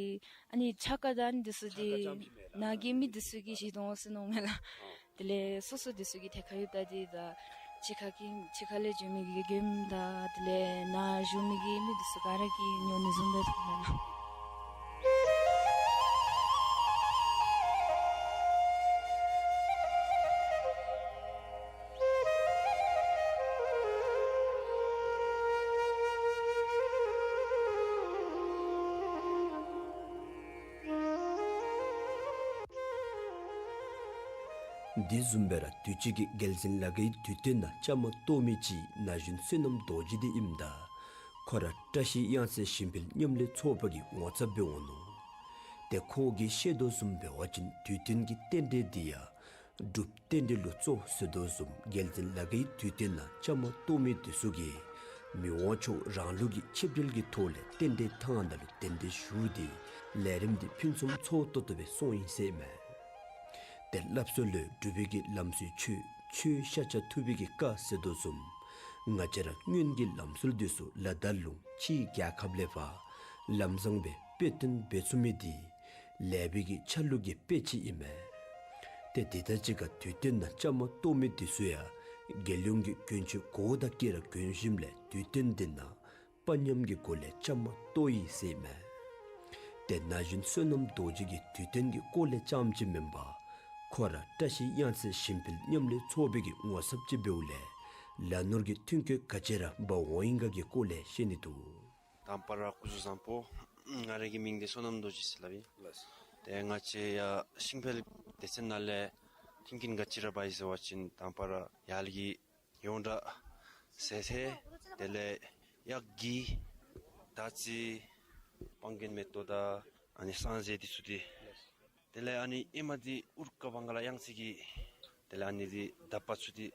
ཨ་ནི་ཕྱག་ཀ་དང་ཨ་ནི་འདི་ཚུ་འདི་ཕྱག་ཀ་རྐྱངམ་ཅིག་མེན་ལགས། ནཱ་གི་མི་འདི་ཚུ་གིས་བཞེས་དོ་འོང་ཟེར་མནོཝ་མས་ལགས། ཨ་དེ་ལས་སོ་སོ་འདི་ཚུ་གི་ཐད་ཁར་ཡོདཔ་ད་འདི་ད་ཕྱི་ཁ་གི་ཕྱི་ཁ་ལས་འགྱོ་མི་གི་མགྱོནམ་དང་དེ་ལས་ནཱ་བཞུགས་མི་གི་མི་འདི་ཚུ་ག་ར་གིས་ཉོ་ནི་བཟུམ་སྦེ་མཐོང་ལགས། དེ་བཟུམ་སྦེ་ར་དུས་ཅི་གི་རྒྱལ་འཛིན་ལ་ཁའི་དུས་སྟོན་ནང་བཅའ་མར་གཏོགས་མི་ཅིག་ན་གཞོན་བསོད་ནམས་རྡོ་རྗེ་འདི་ཨིནམ་ད་ཁོ་ར་བཀྲ་ཤིས་གཡང་རྩེ་ཞིང་འབྲེལ་མཉམ་ལས་ཚོགས་པ་གི་ངོ་ཚབ་སྦེ་འོང་ནུག། ཏེ་ཁོ་གིས་བཤད་དོ་བཟུམ་འབད་བ་ཅིན་དུས་སྟོན་གྱི་རྟེན་འབྲེལ་འདི་ཡང་སྒྲུབ་རྟེན་འབྲེལ་ལུ་གཙོ་ཟེར་དོ་བཟུམ་རྒྱལ་འཛིན་ལ་ཁའི་དུས་སྟོན་ནང་བཅའ་མར་གཏོགས་མི་འདི་ཚུ་གིས་ མི་དབང་མཆོག་རང་ལུགས་ཀྱི་ཆིབས་གྲལ་གྱི་ཐོག་ལས་རྟེན་འབྲེལ་ཐང་ནང་ལུ་གདན་འདྲེན་ཞུ་སྟེ་ལས་རིམ་འདི་ཕུན་སུམ་ཚོགས་ཏོག་ཏོ་སྦེ་སོང་ཡི་ཟེར་མས། ཏེ་སླབ་སྲོལ་ལུ་འབྲུག་པའི་གི་ལམ་སྲོལ་ཆོས་ཆོས་ཤཱཀྱ་ཐུབ་པའི་གི་བཀའ་ཟེར་དོ་བཟུམ་ང་བཅས་ར་སྔོན་གྱི་ལམ་སྲོལ་འདི་ཚུ་ལ་དྭགས་ལུང་ཕྱིའི་རྒྱལ་ཁབ་ལས་ཕར་ལམ་བཟང་སྦེ་དཔེ་སྟོན་འབད་ཚུགས་མི་འདི་ལེགས་པའི་གི་ཆ་ལུགས་ཀྱི་དཔེ་ཅིག་ཨིན་མས། ཏེ་དེ་དང་གཅིག་ཁར་དུས་སྟོན་ནང་བཅའ་མར་གཏོགས་མི་འདི་ཚུ་ཡང་རྒྱལ་ཡོངས་ཀྱི་དགོན་ཆོས་གོ་བ་དང་བཀོད་ར་གོན་ཞིནམ་ལས་དུས་སྟོན་འདི་ནང་དཔའ་ཉམས་ཀྱི་སྒོ་ལས་བཅའ་མར་གཏོགས་ཡི་ཟེར་མས། ཏེ་ན་གཞོན་བསོད་ནམས་རྡོ་རྗེ་གིས་དུས་སྟོན་གྱི་སྐོར་ལས་རྐྱངམ་ཅིག་མེན་པར་ཁོ་ར་བཀྲ་ཤིས་གཡང་རྩེ་ཞིང་འཕེལ་མཉམ་ལས་ཚོགས་པའི་གི་ངོ་ཚབ་ཅིག་འབདཝ་ལས་ལ་ནོར་གྱི་མཐུན་རྐྱེན་ག་ཅི་ར་འབག་འོང་ཡི་ག་གི་སྐོར་ལས་བཤད་ནི་འདུག། དང་པ་ར་སྐུ་གཟུགས་བཟང་པོ། ང་རའི་གི་མིང་འདི་བསོད་ནམས་རྡོ་རྗེ་ཟེར་སླབ་ཨིན། ལགས། ཏེ་ང་བཅས་ཡར་ཤིང་འཕེལ་སྡེ་ཚན་ནང་ལས་མཐུན་རྐྱེན་ག་ཅི་ར་འབག་ཡི་ཟེར་བ་ཅིན་དང་པ་ར་ཡར་ལས་ཀྱི་ཡོངས་གྲགས་ཟས་ཏེ་དེ་ལས་གཡག་གི་དར་ཚི་སྤང་རྒྱན་མེ་ཏོག་དང་ཨ་ནི་སྲང་ཟས་འདི་ཚུ་ཏེ། དེ་ལས་ཨ་ནི་ཨེ་མ་འདི་ཨུར་ཀ་བང་ག་ལ་གཡང་རྩེ་གི་དེ་ལས་ཨ་ནི་འདི་དག་པ་ཚུ་འདི་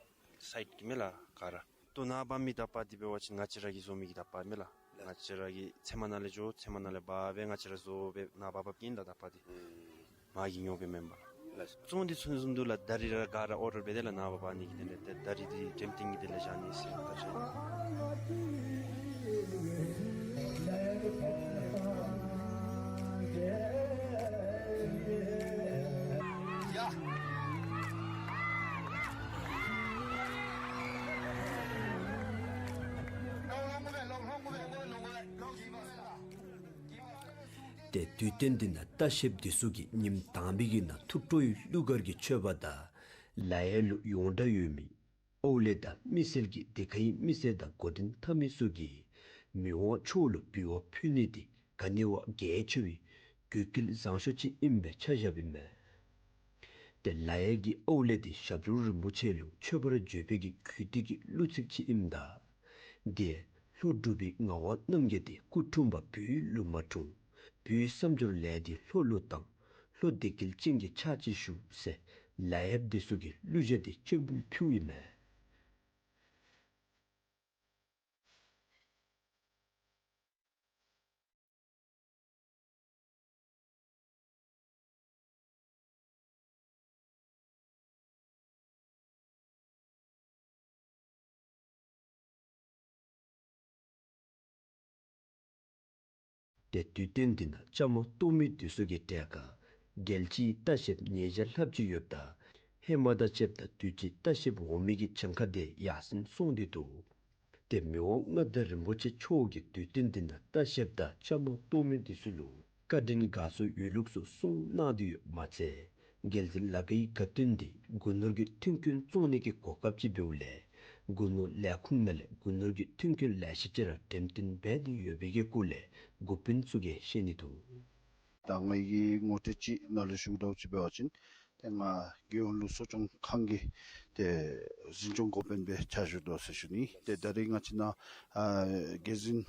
སའིཌ་གི་མེན་ལགས་ག་ར། ཏེ་ནཱ་འབག་མི་དག་པ་འདི་འབད་བ་ཅིན་ང་བཅས་ར་གིས་བཟོ་མི་གི་དག་པ་མེན་ལགས། ང་བཅས་ར་གིས་ཚལ་མ་ནང་ལས་འགྱོ་ཚལ་མ་ནང་ལས་འབག་སྦེ་ང་བཅས་ར་བཟོ་སྦེ་ནཱ་འབག་འབགཔ་ཨིན་ལགས་དག་པ་འདི། མ་གི་ཉོ་སྦེ་མེན་པར། ལགས། བཙོང་སྟེ་ཚུན་བཟུམ་འདུག་ལགས། ད་རིས་ར་ག་ར་ཨོར་ཌར་འབད་དེ་ལགས་ནཱ་འབག་འབག་ནི་གི་དེ་ལས་ཏེ་ད་རིས་འདི་འགྲེམས་སྟོན་གྱི་དེ་ལས་བཞག་ནི་ཟེར་ད་བཞག་ནི། ཏེ་དུས་སྟོན་འདི་ནང་ལྟ་བཤལཔ་འདི་ཚུ་གིས་ཉིནམ་དང་པའི་གི་ནང་ཐུགས་སྤྲོ་བའི་གླུ་གར་གྱི་མཆོད་པ་དང་ལ་ཡ་ལུ་ཡོངས་གྲགས་ཡོད་མི་ཨོ་ལེ་དང་མི་སེར་གྱི་དེ་ཁའི་མི་སེར་དང་འགོ་འདྲེན་འཐབ་མི་ཚུ་གིས་མི་དབང་མཆོག་ལུ་འབུལ་བ་ཕུལ་ནི་འདི་ག་ནི་བ་གལ་ཆེ་བའི་གོ་སྐབས་བཟང་ཤོས་ཅིག་ཨིན་པའི་ཆ་བཞགཔ་ཨིན་མས། ཏེ་ལ་ཡ་གི་ཨོ་ལེ་འདི་ཞབས་དྲུང་རིན་པོ་ཆེ་ལུ་མཆོད་པར་བརྗོད་པའི་གི་གུས་འདུད་ཀྱི་གླུ་ཚིག་ཅིག་ཨིནམ་ད། དེ་ལྷོ་འབྲུག་པའི་ངག་དབང་རྣམ་རྒྱལ་འདི་སྐུ་འཁྲུངས་པ་བོད་ལུ་མ་འཁྲུངས། བོད་བསམ་སྦྱོར་ལས་འདི་ལྷོ་ལུ་བཏང་། ལྷོ་སྡེ་དཀྱིལ་ཅན་གྱི་ཕྱག་ཅིག་ཞུ་ཟེར་ལ་ཡ་འདི་ཚུ་གིས་གླུ་གཞས་འདི་སྤྱན་འབུལ་ཕུལཝ་ཨིན་མས། ཏེ་དུས་སྟོན་འདི་ནང་བཅའ་མར་གཏོགས་མི་འདི་ཚུ་གི་གྲལ་ཁར་རྒྱལ་སྤྱིའི་ལྟ་བཤལཔ་ཉིས་བརྒྱ་ལྷགཔ་ཅིག་ཡོདཔ་ད་ཧེ་མ་དང་ཕྱདཔ་ད་དུས་ཅི་ལྟ་བཤལཔ་འོང་མི་གི་གྱངས་ཁ་འདི་ཡར་སེང་སོང་སྟེ་འདུག། ཏེ་མི་དབང་མངའ་བདག་རིན་པོ་ཆེ་མཆོག་གིས་དུས་སྟོན་འདི་ནང་ལྟ་བཤལཔ་དང་བཅའ་མར་གཏོགས་མི་འདི་ཚུ་ལུ་བཀའ་དྲིན་དགའ་ཚོར་ཡོད་ལུགས་སུ་གསུངས་གནང་སྟེ་ཡོདཔ་མ་ཚད་རྒྱལ་མཚན་ལ་ཁའི་དགའ་སྟོན་འདི་རྒྱུ་ནོར་གྱི་མཐུན་རྐྱེན་བཙོང་ནི་གི་གོ་སྐབས་ཅིག་འབདཝ་ལས་རྒྱུ་ནོར་ལས་ཁུངས་ནང་ལས་རྒྱུ་ནོར་གྱི་མཐུན་རྐྱེན་ལེ་ཤ་ཅིག་ར་འགྲེམས་སྟོན་འབད་དེ་ཡོད་པའི་གི་སྐོར་ལས་འགོ་དཔོན་ཚུ་གིས་བཤད་ནི་འདུག། ད་ངེའི་གི་ངོ་སྤྲོད་ཅིག་ནཱ་ལུ་ཞུ་དོ་ཅིག་འབད་བ་ཅིན་ཏེ་ང་རྒྱལ་ཡོངས་ལུགས་གསོ་སྐྱོང་ཁང་གི་ཏེ་འཛིན་སྐྱོང་འགོ་དཔོན་སྦེ་ཕྱག་ཞུ་དོ་ཟེར་ཞུ་ནི། ཏེ་ད་རིས་ང་བཅས་ནཱ་ཨ་རྒྱལ་འཛིན་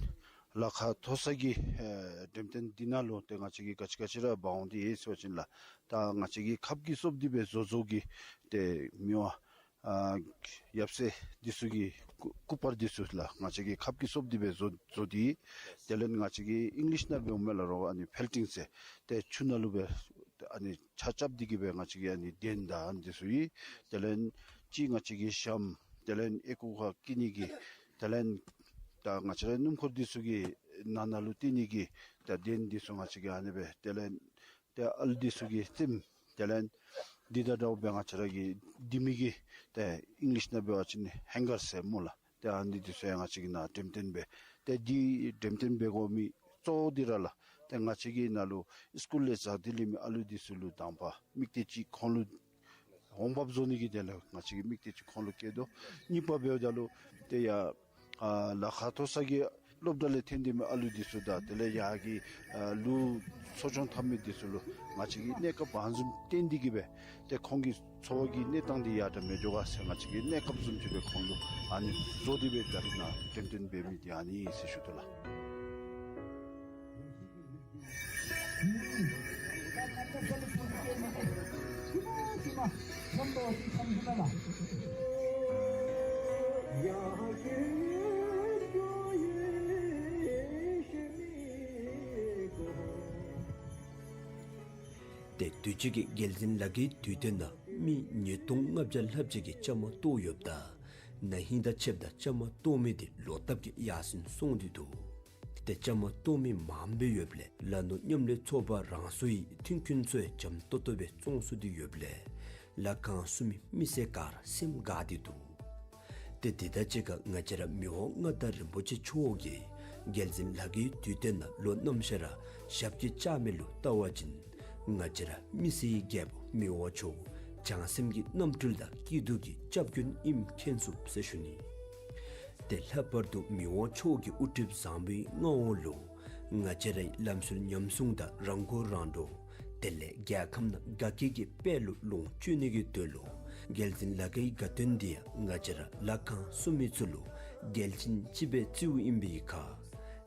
ལ་ཁ་མཐོ་ས་གི་ཨ་འགྲེམས་སྟོན་འདི་ནང་ལུ་ཏེ་ང་བཅས་ཀྱིས་ག་ཅི་ག་ཅི་ར་འབག་འོང་སྟེ་ཡོད་ཟེར་བ་ཅིན་ལགས། ད་ང་བཅས་ཀྱི་ཁབ་ཀྱིས་གསོབ་སྟེ་སྦེ་བཟོ་བཟོཝ་གི་ཏེ་མི་དབང་ཨ་ཡབ་སྲས་འདི་ཚུ་གི་སྐུ་སྐུ་པར་འདི་ཚུ་ལགས། ང་བཅས་ཀྱི་ཁབ་ཀྱིས་གསོབ་སྟེ་སྦེ་བཟོ་བཟོ་སྟེ། དེ་ལས་ང་བཅས་ཀྱིས་ཨིང་ལིཤ་ནང་འབདཝ་མས་ལགས་རོགས། ཨ་ནི་ཕེལ་ཊིང་ཟེར་ཏེ་ཆུ་ནང་ལུ་སྦེ་ཨ་ནི་ཆརཔ་རྐྱབ་སྟེ་གི་སྦེ་ང་བཅས་ཀྱིས་ཨ་ནི་གདན་དང་ཨ་ནི་འདི་ཚུ་ཡོད། དེ་ལས་གཅིག་ང་བཅས་ཀྱི་ཞྭམོ། དེ་ལས་ཨེ་ཁུ་ཁར་སྐྱེལ་ནི་གི། དེ་ལས་ད་ང་བཅས་ར་སྣུམ་འཁོར་འདི་ཚུ་གི་ནང་ན་ལུ་སྟོན་ནི་གི་ད་གདན་འདི་ཚུ་ང་བཅས་ཀྱིས་ཨ་ནི་སྦེ། དེ་ལས་ཏེ་ཨ་ལུ་འདི་ཚུ་གི་རྩེདམོ། དེ་ལས་འདི་དང་འདྲཝ་སྦེ་ང་བཅས་ར་གི་ལྡེ་མི་གི་ཏེ་ཨིང་ལིཤ་ནང་འབད་བ་ཅིན་ཧེང་གར་ཟེར་སྨོ་ལགས། ཏེ་ཨ་ནི་འདི་ཚུ་ཡང་ང་བཅས་ཀྱིས་ནཱ་འགྲེམས་སྟོན་འབད། ཏེ་འདི་འགྲེམས་སྟོན་འབད་དགོ་མི་གཙོ་བོ་འདི་ར་ལགས། ཏེ་ང་བཅས་ཀྱིས་ནཱ་ལུ་སི་ཀུལ་ལས་བཟའ་སྟེ་ལེན་མི་ཨ་ལུ་འདི་ཚུ་ལུ་དང་པ་དམིགས་གཏད་ཅིག་ཁོང་ལུ་འོང་འབབ་བཟོ་ནི་གི་དོན་ལས་ང་བཅས་ཀྱིས་དམིགས་གཏད་ཅིག་ཁོང་ལུ་བསྐྱེད་དོ། གཉིས་པ་འབདཝ་ད་ལུ་ཏེ་ཡར་ཨ་ལ་ཁ་མཐོ་ས་གི་སློབ་གྲྭ་ལས་ཐོན་ཏེ་མི་ཨ་ལུ་འདི་ཚུ་དང་དེ་ལས་ཡར་གྱི་ཨ་ལུ་གསོ་སྐྱོང་འཐབ་མི་འདི་ཚུ་ལུ་ང་བཅས་ཀྱིས་གནས་སྐབས་བང་ཟུམ་བཏོན་ཏེ་གི་སྦེ་ཏེ་ཁོང་གི་འཚོ་བ་གི་གནས་སྟངས་འདི་ཡར་དྲག་མི་འགྱོ་ག་ཟེར་ང་བཅས་ཀྱིས་གནས་སྐབས་བཟུམ་ཅིག་སྦེ་ཁོང་ལུ་ཨ་ནི་བཟོ་སྟེ་སྦེ་ད་རིས་ནཱ་འགྲེམས་སྟོན་འབད་མི་འདི་ཨ་ནི་ཨིན་ཟེར་ཞུ་དོ་ལགས། དུས་ཅི་གི་རྒྱལ་བཙུན་ལ་ཁའི་དུས་སྟོན་ནང་མི་ཉིས་སྟོང་ལྔ་བརྒྱ་ལྷགཔ་ཅིག་གིས་བཅའ་མར་གཏོགས་ཡོདཔ་ད་ན་ཧིང་དང་ཕྱདཔ་ད་བཅའ་མར་གཏོགས་མི་དེ་ལོག་ལྟབ་ཀྱིས་ཡར་སེང་སོང་སྟེ་འདུག། ཏེ་བཅའ་མར་གཏོགས་མི་མངམ་སྦེ་ཡོདཔ་ལས་ལ་ནོར་མཉམ་ལས་ཚོགས་པ་རང་སོའི་མཐུན་རྐྱེན་ཚུ་ཡང་འཇམ་ཏོག་ཏོ་སྦེ་བཙོང་ཚུགས་ཏེ་ཡོདཔ་ལས་ལ་ཁང་བསུ་མི་མི་སེར་ག་ར་སེམས་དགའ་སྟེ་འདུག། ཏེ་དེ་དང་གཅིག་ཁར་ང་བཅས་ར་མི་དབང་མངའ་བདག་རིན་པོ་ཆེ་མཆོག་གིས་རྒྱལ་བཙུན་ལ་ཁའི་དུས་སྟོན་ནང་ལོ་ནམ་ཤར་ར་ཞབས་ཀྱིས་བཅགས་མི་ལུ་བལྟ་བ་ཅིན་ང་བཅས་ར་མི་སེར་རྒྱལ་པོ་མི་དབང་མཆོག་བྱང་སེམས་ཀྱི་རྣམ་འཕྲུལ་དང་སྐྱིད་སྡུག་གི་སྐྱབས་མགོན་ཨིནམ་མཁྱེན་ཚུགས་ཟེར་ཞུ་ནི། ཏེ་ལྷག་པར་དུ་མི་དབང་མཆོག་གི་དབུ་ཁྲིདཔ་བཟང་པོའི་མངའ་འོག་ལུ་ང་བཅས་རའི་ལམ་སྲོལ་ཉམས་སྲུང་དང་རང་མགོ་རང་འདྲོངས་དེ་ལས་རྒྱལ་ཁམས་ནང་དགའ་སྐྱིད་ཀྱི་དཔལ་ལུ་ལོངས་སྤྱོད་ནི་གི་དོན་ལུ་རྒྱལ་བཙུན་ལ་ཁའི་དགའ་སྟོན་འདི་ཡང་ང་བཅས་ར་ལ་ཁང་བསུ་མི་ཚུ་ལུ་རྒྱལ་ཆེན་སྤྱི་སྦེ་བརྩིཝ་ཨིན་པའི་ཁར་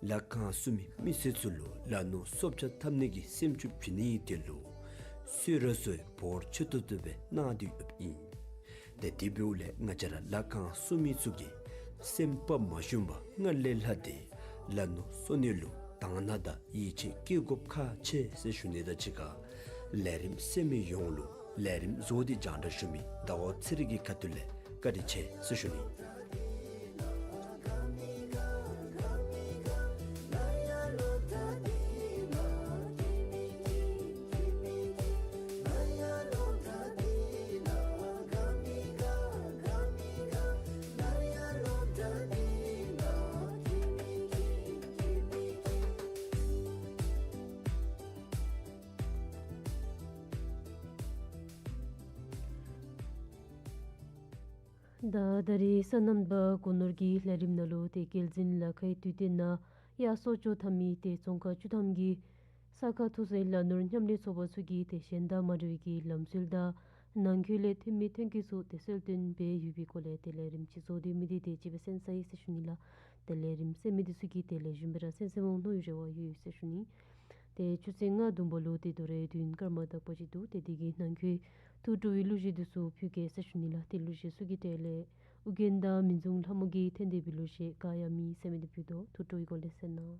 ལ་ཁང་བསུ་མི་མི་སེར་ཚུ་ལུ་ལ་ནོར་གསོག་བྱ་འཐབ་ནི་གི་སེམས་ཤུགས་བྱིན་ནི་དེ་ལུ་གསོལ་རས་ཚུ་ཡང་བོར་ཆེ་ཏོག་ཏོ་སྦེ་གནང་སྟེ་ཡོདཔ་ཨིན། ཏེ་དེ་འབདཝ་ལས་ང་བཅས་ར་ལ་ཁང་བསུ་མི་ཚུ་གིས་སེམས་དཔའ་མ་ཞུམ་པར་སྔར་ལས་ལྷག་སྟེ་ལ་ནོར་གསོག་ནི་ལུ་དང་ན་དང་ཡིད་ཆེས་བསྐྱེད་དགོཔ་ཁག་ཆེ་ཟེར་ཞུ་ནི་དང་གཅིག་ཁར་ལས་རིམ་གསན་མི་ཡོངས་ལུ་ལས་རིམ་བཟོ་སྟེ་སྦྱང་བརྡར་ཞུ་མི་ཟླ་བ་ཚེ་རིང་གི་ཁ་ཐུག་ལས་བཀའ་དྲིན་ཆེ་ཟེར་ཞུ་ནི། ད་ད་རིས་སོ་ནམ་པ་སྒོ་ནོར་གྱི་ལས་རིམ་ནང་ལུ་ཏེ་རྒྱལ་བཙུན་ལ་ཁའི་དུས་སྟོན་ནང་གཡག་གསོག་འཇོག་འཐབ་མི་ཏེ་རྫོང་ཁག་བཅུ་ཐམ་གྱི་ས་ཁ་ཐུག་སའི་ལ་ནོར་མཉམ་ལས་ཚོགས་པ་ཚུ་གིས་ཏེ་གཞན་དང་མ་འདྲ་བའི་གི་ལམ་སྲོལ་དང་ནང་འཁོད་ལས་ཐོན་མི་ཐོན་སྐྱེད་ཚུ་ཏེ་གསོལ་སྟོན་འབད་ཡོད་པའི་སྐོར་ལས་ཏེ་ལས་རིམ་ཅིག་བཟོ་སྟེ་མི་འདི་ཏེ་ཅིག་སྦེ་གསན་ས་ཡི་ཟེར་ཞུ་ནི་ལགས། ཏེ་ལས་རིམ་གསན་མི་འདི་ཚུ་གིས་ཏེ་ལེགས་ཤོམ་སྦེ་ར་གསན་གསནམ་འོང་མནོ་ཡོད་རེ་བ་ཡོད་ཟེར་ཞུ་ནི། ཏེ་ཆུ་ཚོད་ལྔ་བདུན་པ་ལུ་ཏེ་དོ་རུང་དུས་ཡུན་སྐར་མ་དག་པ་ཅིག་འདུག། ཏེ་དེ་གི་ནང་འཁོད་ཐུགས་སྤྲོ་བའི་གླུ་གཞས་འདི་ཚུ་ཕུལ་གེ་ཟེར་ཞུ་ནི་ལགས། ཏེ་གླུ་གཞས་ཚུ་གི་གྲས་ལས་ཨོ་རྒྱན་དང་མི་འབྱུང་ལྷ་མོ་གིས་འཐེན་ཏེ་སྦེ་གླུ་གཞས་དགའ་ཡང་མི་ཟེར་མི་འདི་ཕུལ་དོ། ཐུགས་སྤྲོ་བའི་སྒོ་ལས་གསན་གནང་།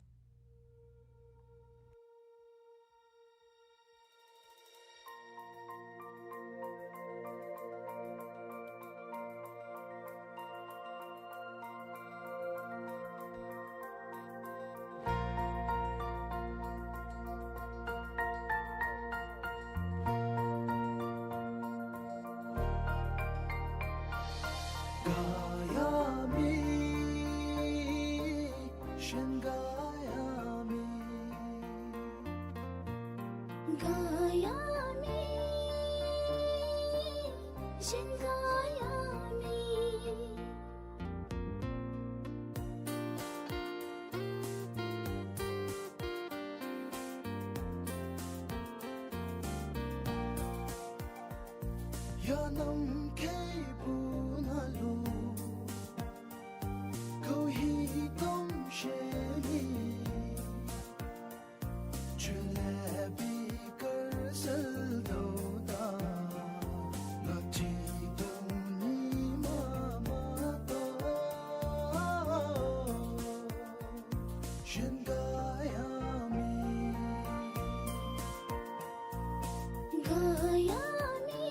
དགའ་ཡང་མི་གཞན་དགའ་ཡང་མི། དགའ་ཡང་མི་གཞན་དགའ་ཡང་མི། ཡ་ནམ་མཁའི་སྦུག་ན་ལུ་ཁོ་ཧི་དོམ་ཤེ་ནི། ཆུ་ལེབ་པི་ཀར་སལ་དོ་ད། ལ་ཁྲི་དུང་ནི་མ་མ་ཏོ། གཞན་དགའ་ཡང་མི། དགའ་ཡང་མི།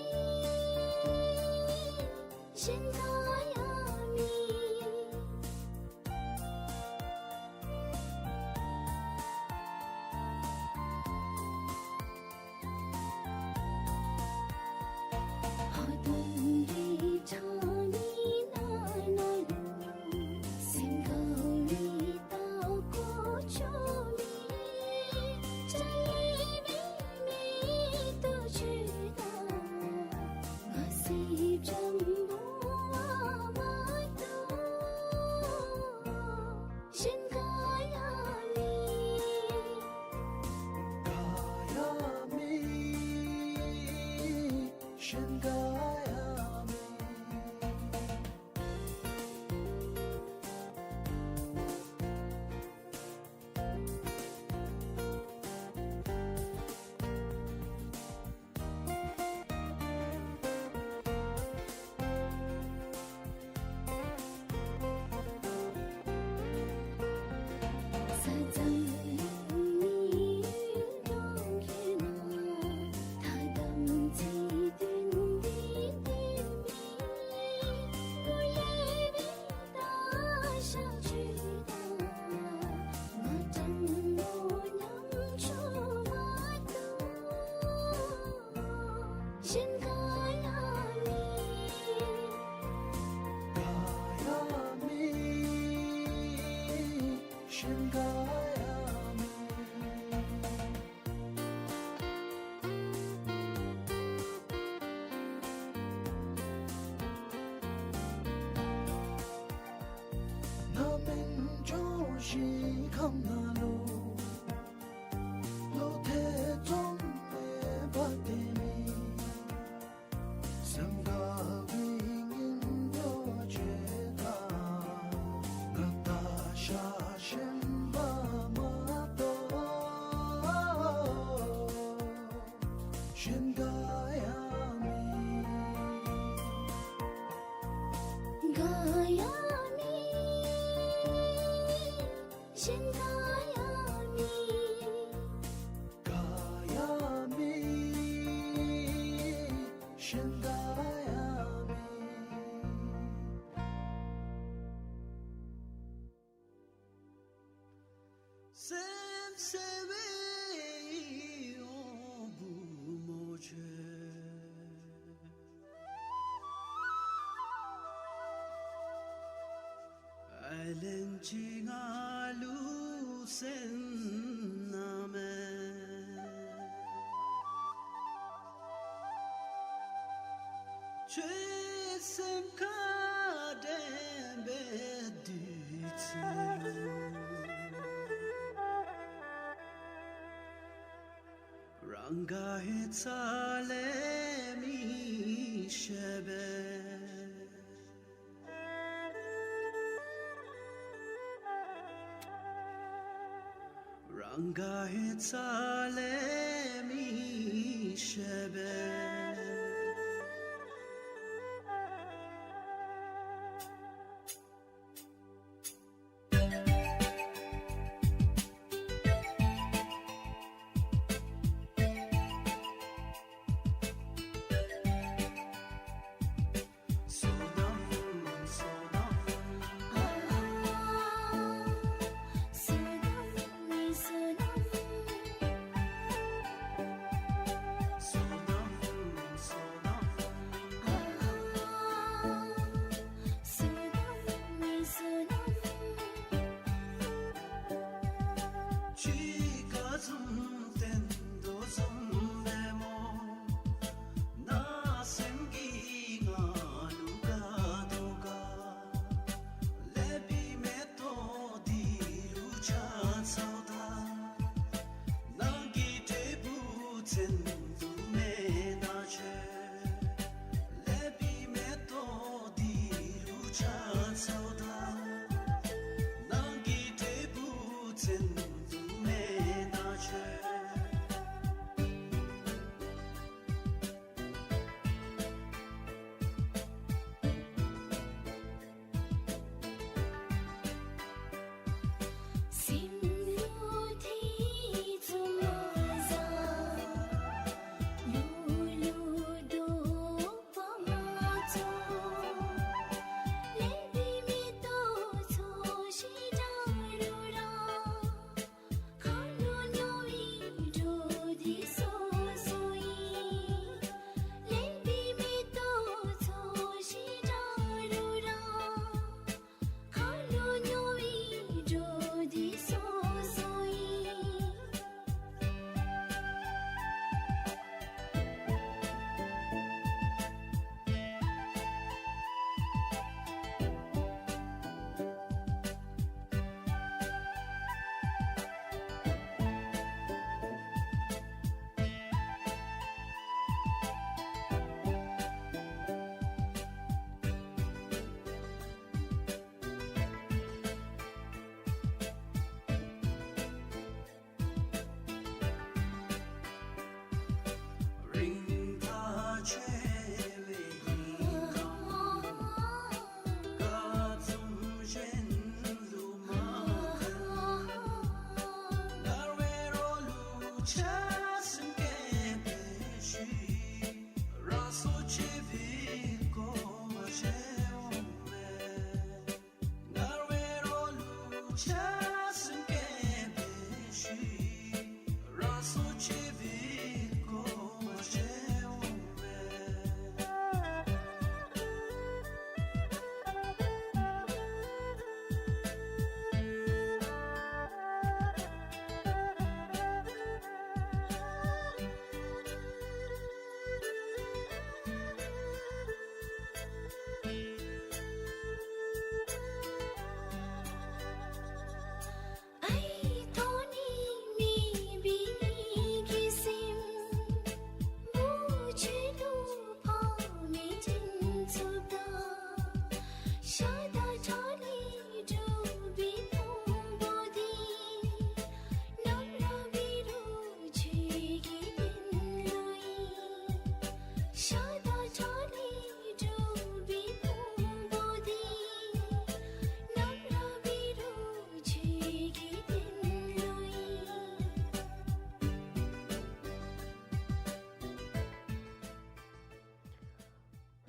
གཞན་ག་ཡང་མེད། རྣམ་སྨིན་འབྱུང་བཞིའི་ཁམས་ནང་ལུ། བློ་ཐེ་ཚོམ་མེད་པ་དེ་ནི། སེམས་དགའ་བའི་གཉེན་པོ་ཆོས་དང་། ང་བདག་ཤ་ཞེན་པ་མ་གཏོགས། གཞན་ག་ཡང་མེད། ག་ཡང་མེད། གཞན་ག་ཡང་མེད། ག་ཡང་མེད། གཞན་ག་ཡང་མེད། སེམས་གསལ་བའི་དབང་པོ་མོ་ཆེ། ཨའི་ལན་ཅིག་ང་ལུ་གསན་གནང་མས། ཁྱོད་སེམས་ཁར་དྲན་པའི་དུས་ཚོད། རང་ག་ཧེ་ཚ་ལས་མི་ཤེས་པས། རང་ག་ཧེ་ཚ་ལས་མི་ཤེས་པས།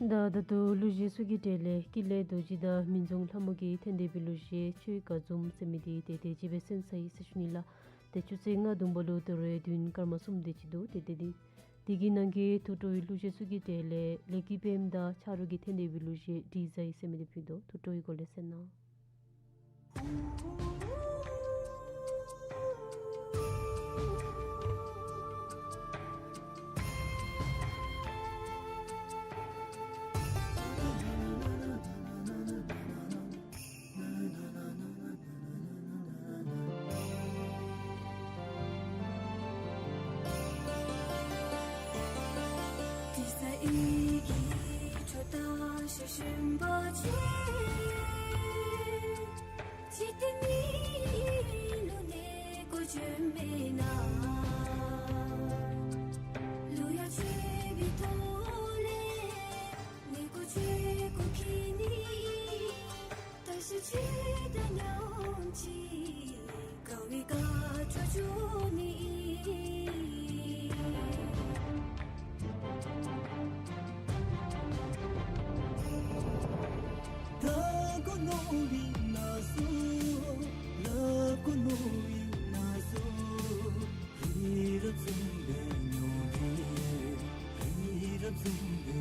ད་ད་ལྟོ་གླུ་གཞས་ཚུ་གི་གྲས་ལས་ཀུན་ལེགས་རྡོ་རྗེ་དང་མི་རྫོང་ལྷ་མོ་གིས་འཐེན་ཏེ་འབད་གླུ་གཞས་ཆོས་དགའ་འཛུམ་ཟེར་མི་འདི་ཏེ་དེ་ཅིག་སྦེ་གསན་ཚར་ཡི་ཟེར་ཞུ་ནི་ལགས། ཏེ་ཆུ་ཚོད་ལྔ་བརྡུང་པ་ལུ་དོ་རུང་བདུན་སྐར་མ་གསུམ་དེ་ཅིག་འདུག། ཏེ་དེ་དེ་དེ་གི་ནང་གི་ཐུགས་སྤྲོ་བའི་གླུ་གཞས་ཚུ་གི་གྲས་ལས་ལེགས་སྐྱིད་ཕེམ་དང་ཆ་རོགས་ཀྱིས་འཐེན་ཏེ་འབད་གླུ་གཞས་དྲི་ཟ་ཡི་ཟེར་མི་འདི་ཕུལ་དོ། ཐུགས་སྤྲོ་བའི་སྒོ་ལས་གསན་གནང་། དྲི་ཟ་ཡི་གི་ཁྲོ་དང་ཤ་ཞོན་པ་ཆེ། ཅི་སྟེ་མི་ལུ་གནས་སྒོ་འབྱོན་མེད་ན། ལུ་ཡ་ཆོས་པའི་ཐོག་ལས་གནས་སྒོ་ཆོས་སྒོ་ཁེ་ནི། ད་ཤི་ཆོས་དང་མཉམ་ཅིག་དགའ་བའི་དགའ་སྤྲོ་འབྱུང་ནི། ད་གོ་ནོ་བི་ན་སུ། ལ་གོ་ནོ་བི་ན་སུ། ཧི་ར་ཛུམ་བེ་ཉོ་དི། ཧི་ར་ཛུམ་བེ་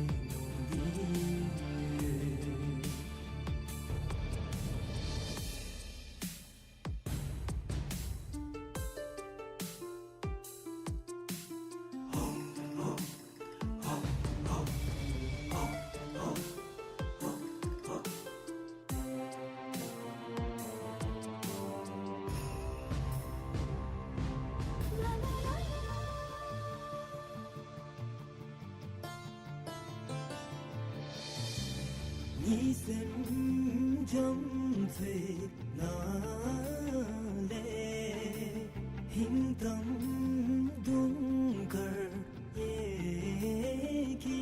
ཉོ་དི། ངེའི་སེམས་རྒྱ་མཚོའི་ནང་ལས་ཧིང་དང་དུང་དཀར་ཡལ་གྱི་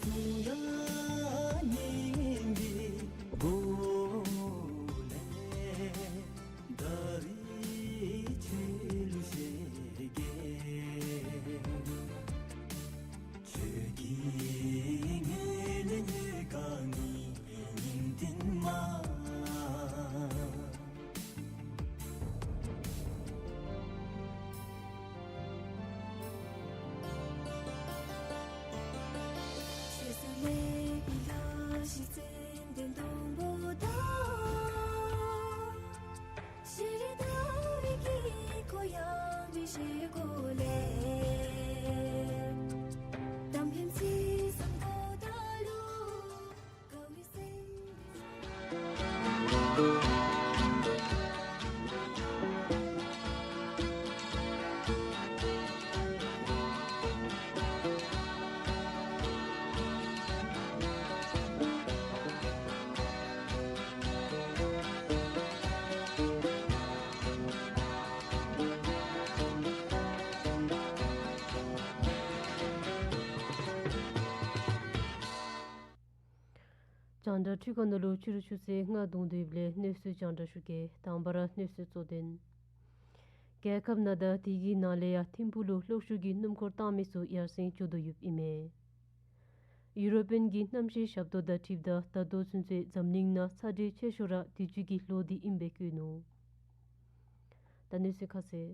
གསུང་ཡང་སྙན་པའི་སྒོ་ལས། ད་རིས་ཁྱོད་ལུ་ཞལ་གྱེས། ཁྱོད་ཀྱི་ངོས་ལས་ཉེ་ག་ནི་སྙིང་མཐུན་མ། ཁྱོད་ཚུ་ལས་པི་ལ་ཤི་ཙན་དན་སྡོང་པོ་དང་། ཤེས་རིག་ཟླ་བའི་དཀྱིལ་འཁོར་ཡངས་པའི་ཞལ་སྒོ་ལས། གཏམ་ཕྲན་ཚིག་གསུམ་གོ་ད་ལུ། དགའ་བའི་སེམས། རྒྱང་བསྒྲགས་འཕྲུལ་ཁང་ནང་ལུ་ཕྱི་རུ་ཆུ་ཚོད་ལྔ་བརྡུང་དོ་ཡོདཔ་ལས་གནས་ཚུལ་རྒྱང་བསྒྲགས་ཞུ་གེ། དང་པ་ར་གནས་ཚུལ་གཙོ་དོན། རྒྱལ་ཁབ་ནང་དང་དེ་གི་ནང་ལས་ཡང་ཐིམ་ཕུག་ལུ་གློག་ཤུགས་ཀྱི་སྣུམ་འཁོར་བཏང་མི་ཚུ་ཡར་སེང་འགྱོ་དོ་ཡོདཔ་ཨིན་མས། ཡུ་རོ་པཱན་གྱི་གནམ་གཤིས་ཞབས་ཏོག་དང་འཁྲིལཝ་ད་ད་ལྟོ་ཚུན་ཚོད་འཛམ་གླིང་ནང་ཚ་དྲོད་ཆེ་ཤོས་ར་དུས་ཅི་གི་ལོ་འདི་ཨིནམ་སྦེ་བཀོད་ནུག། ད་གནས་ཚུལ་ཁ་གསལ།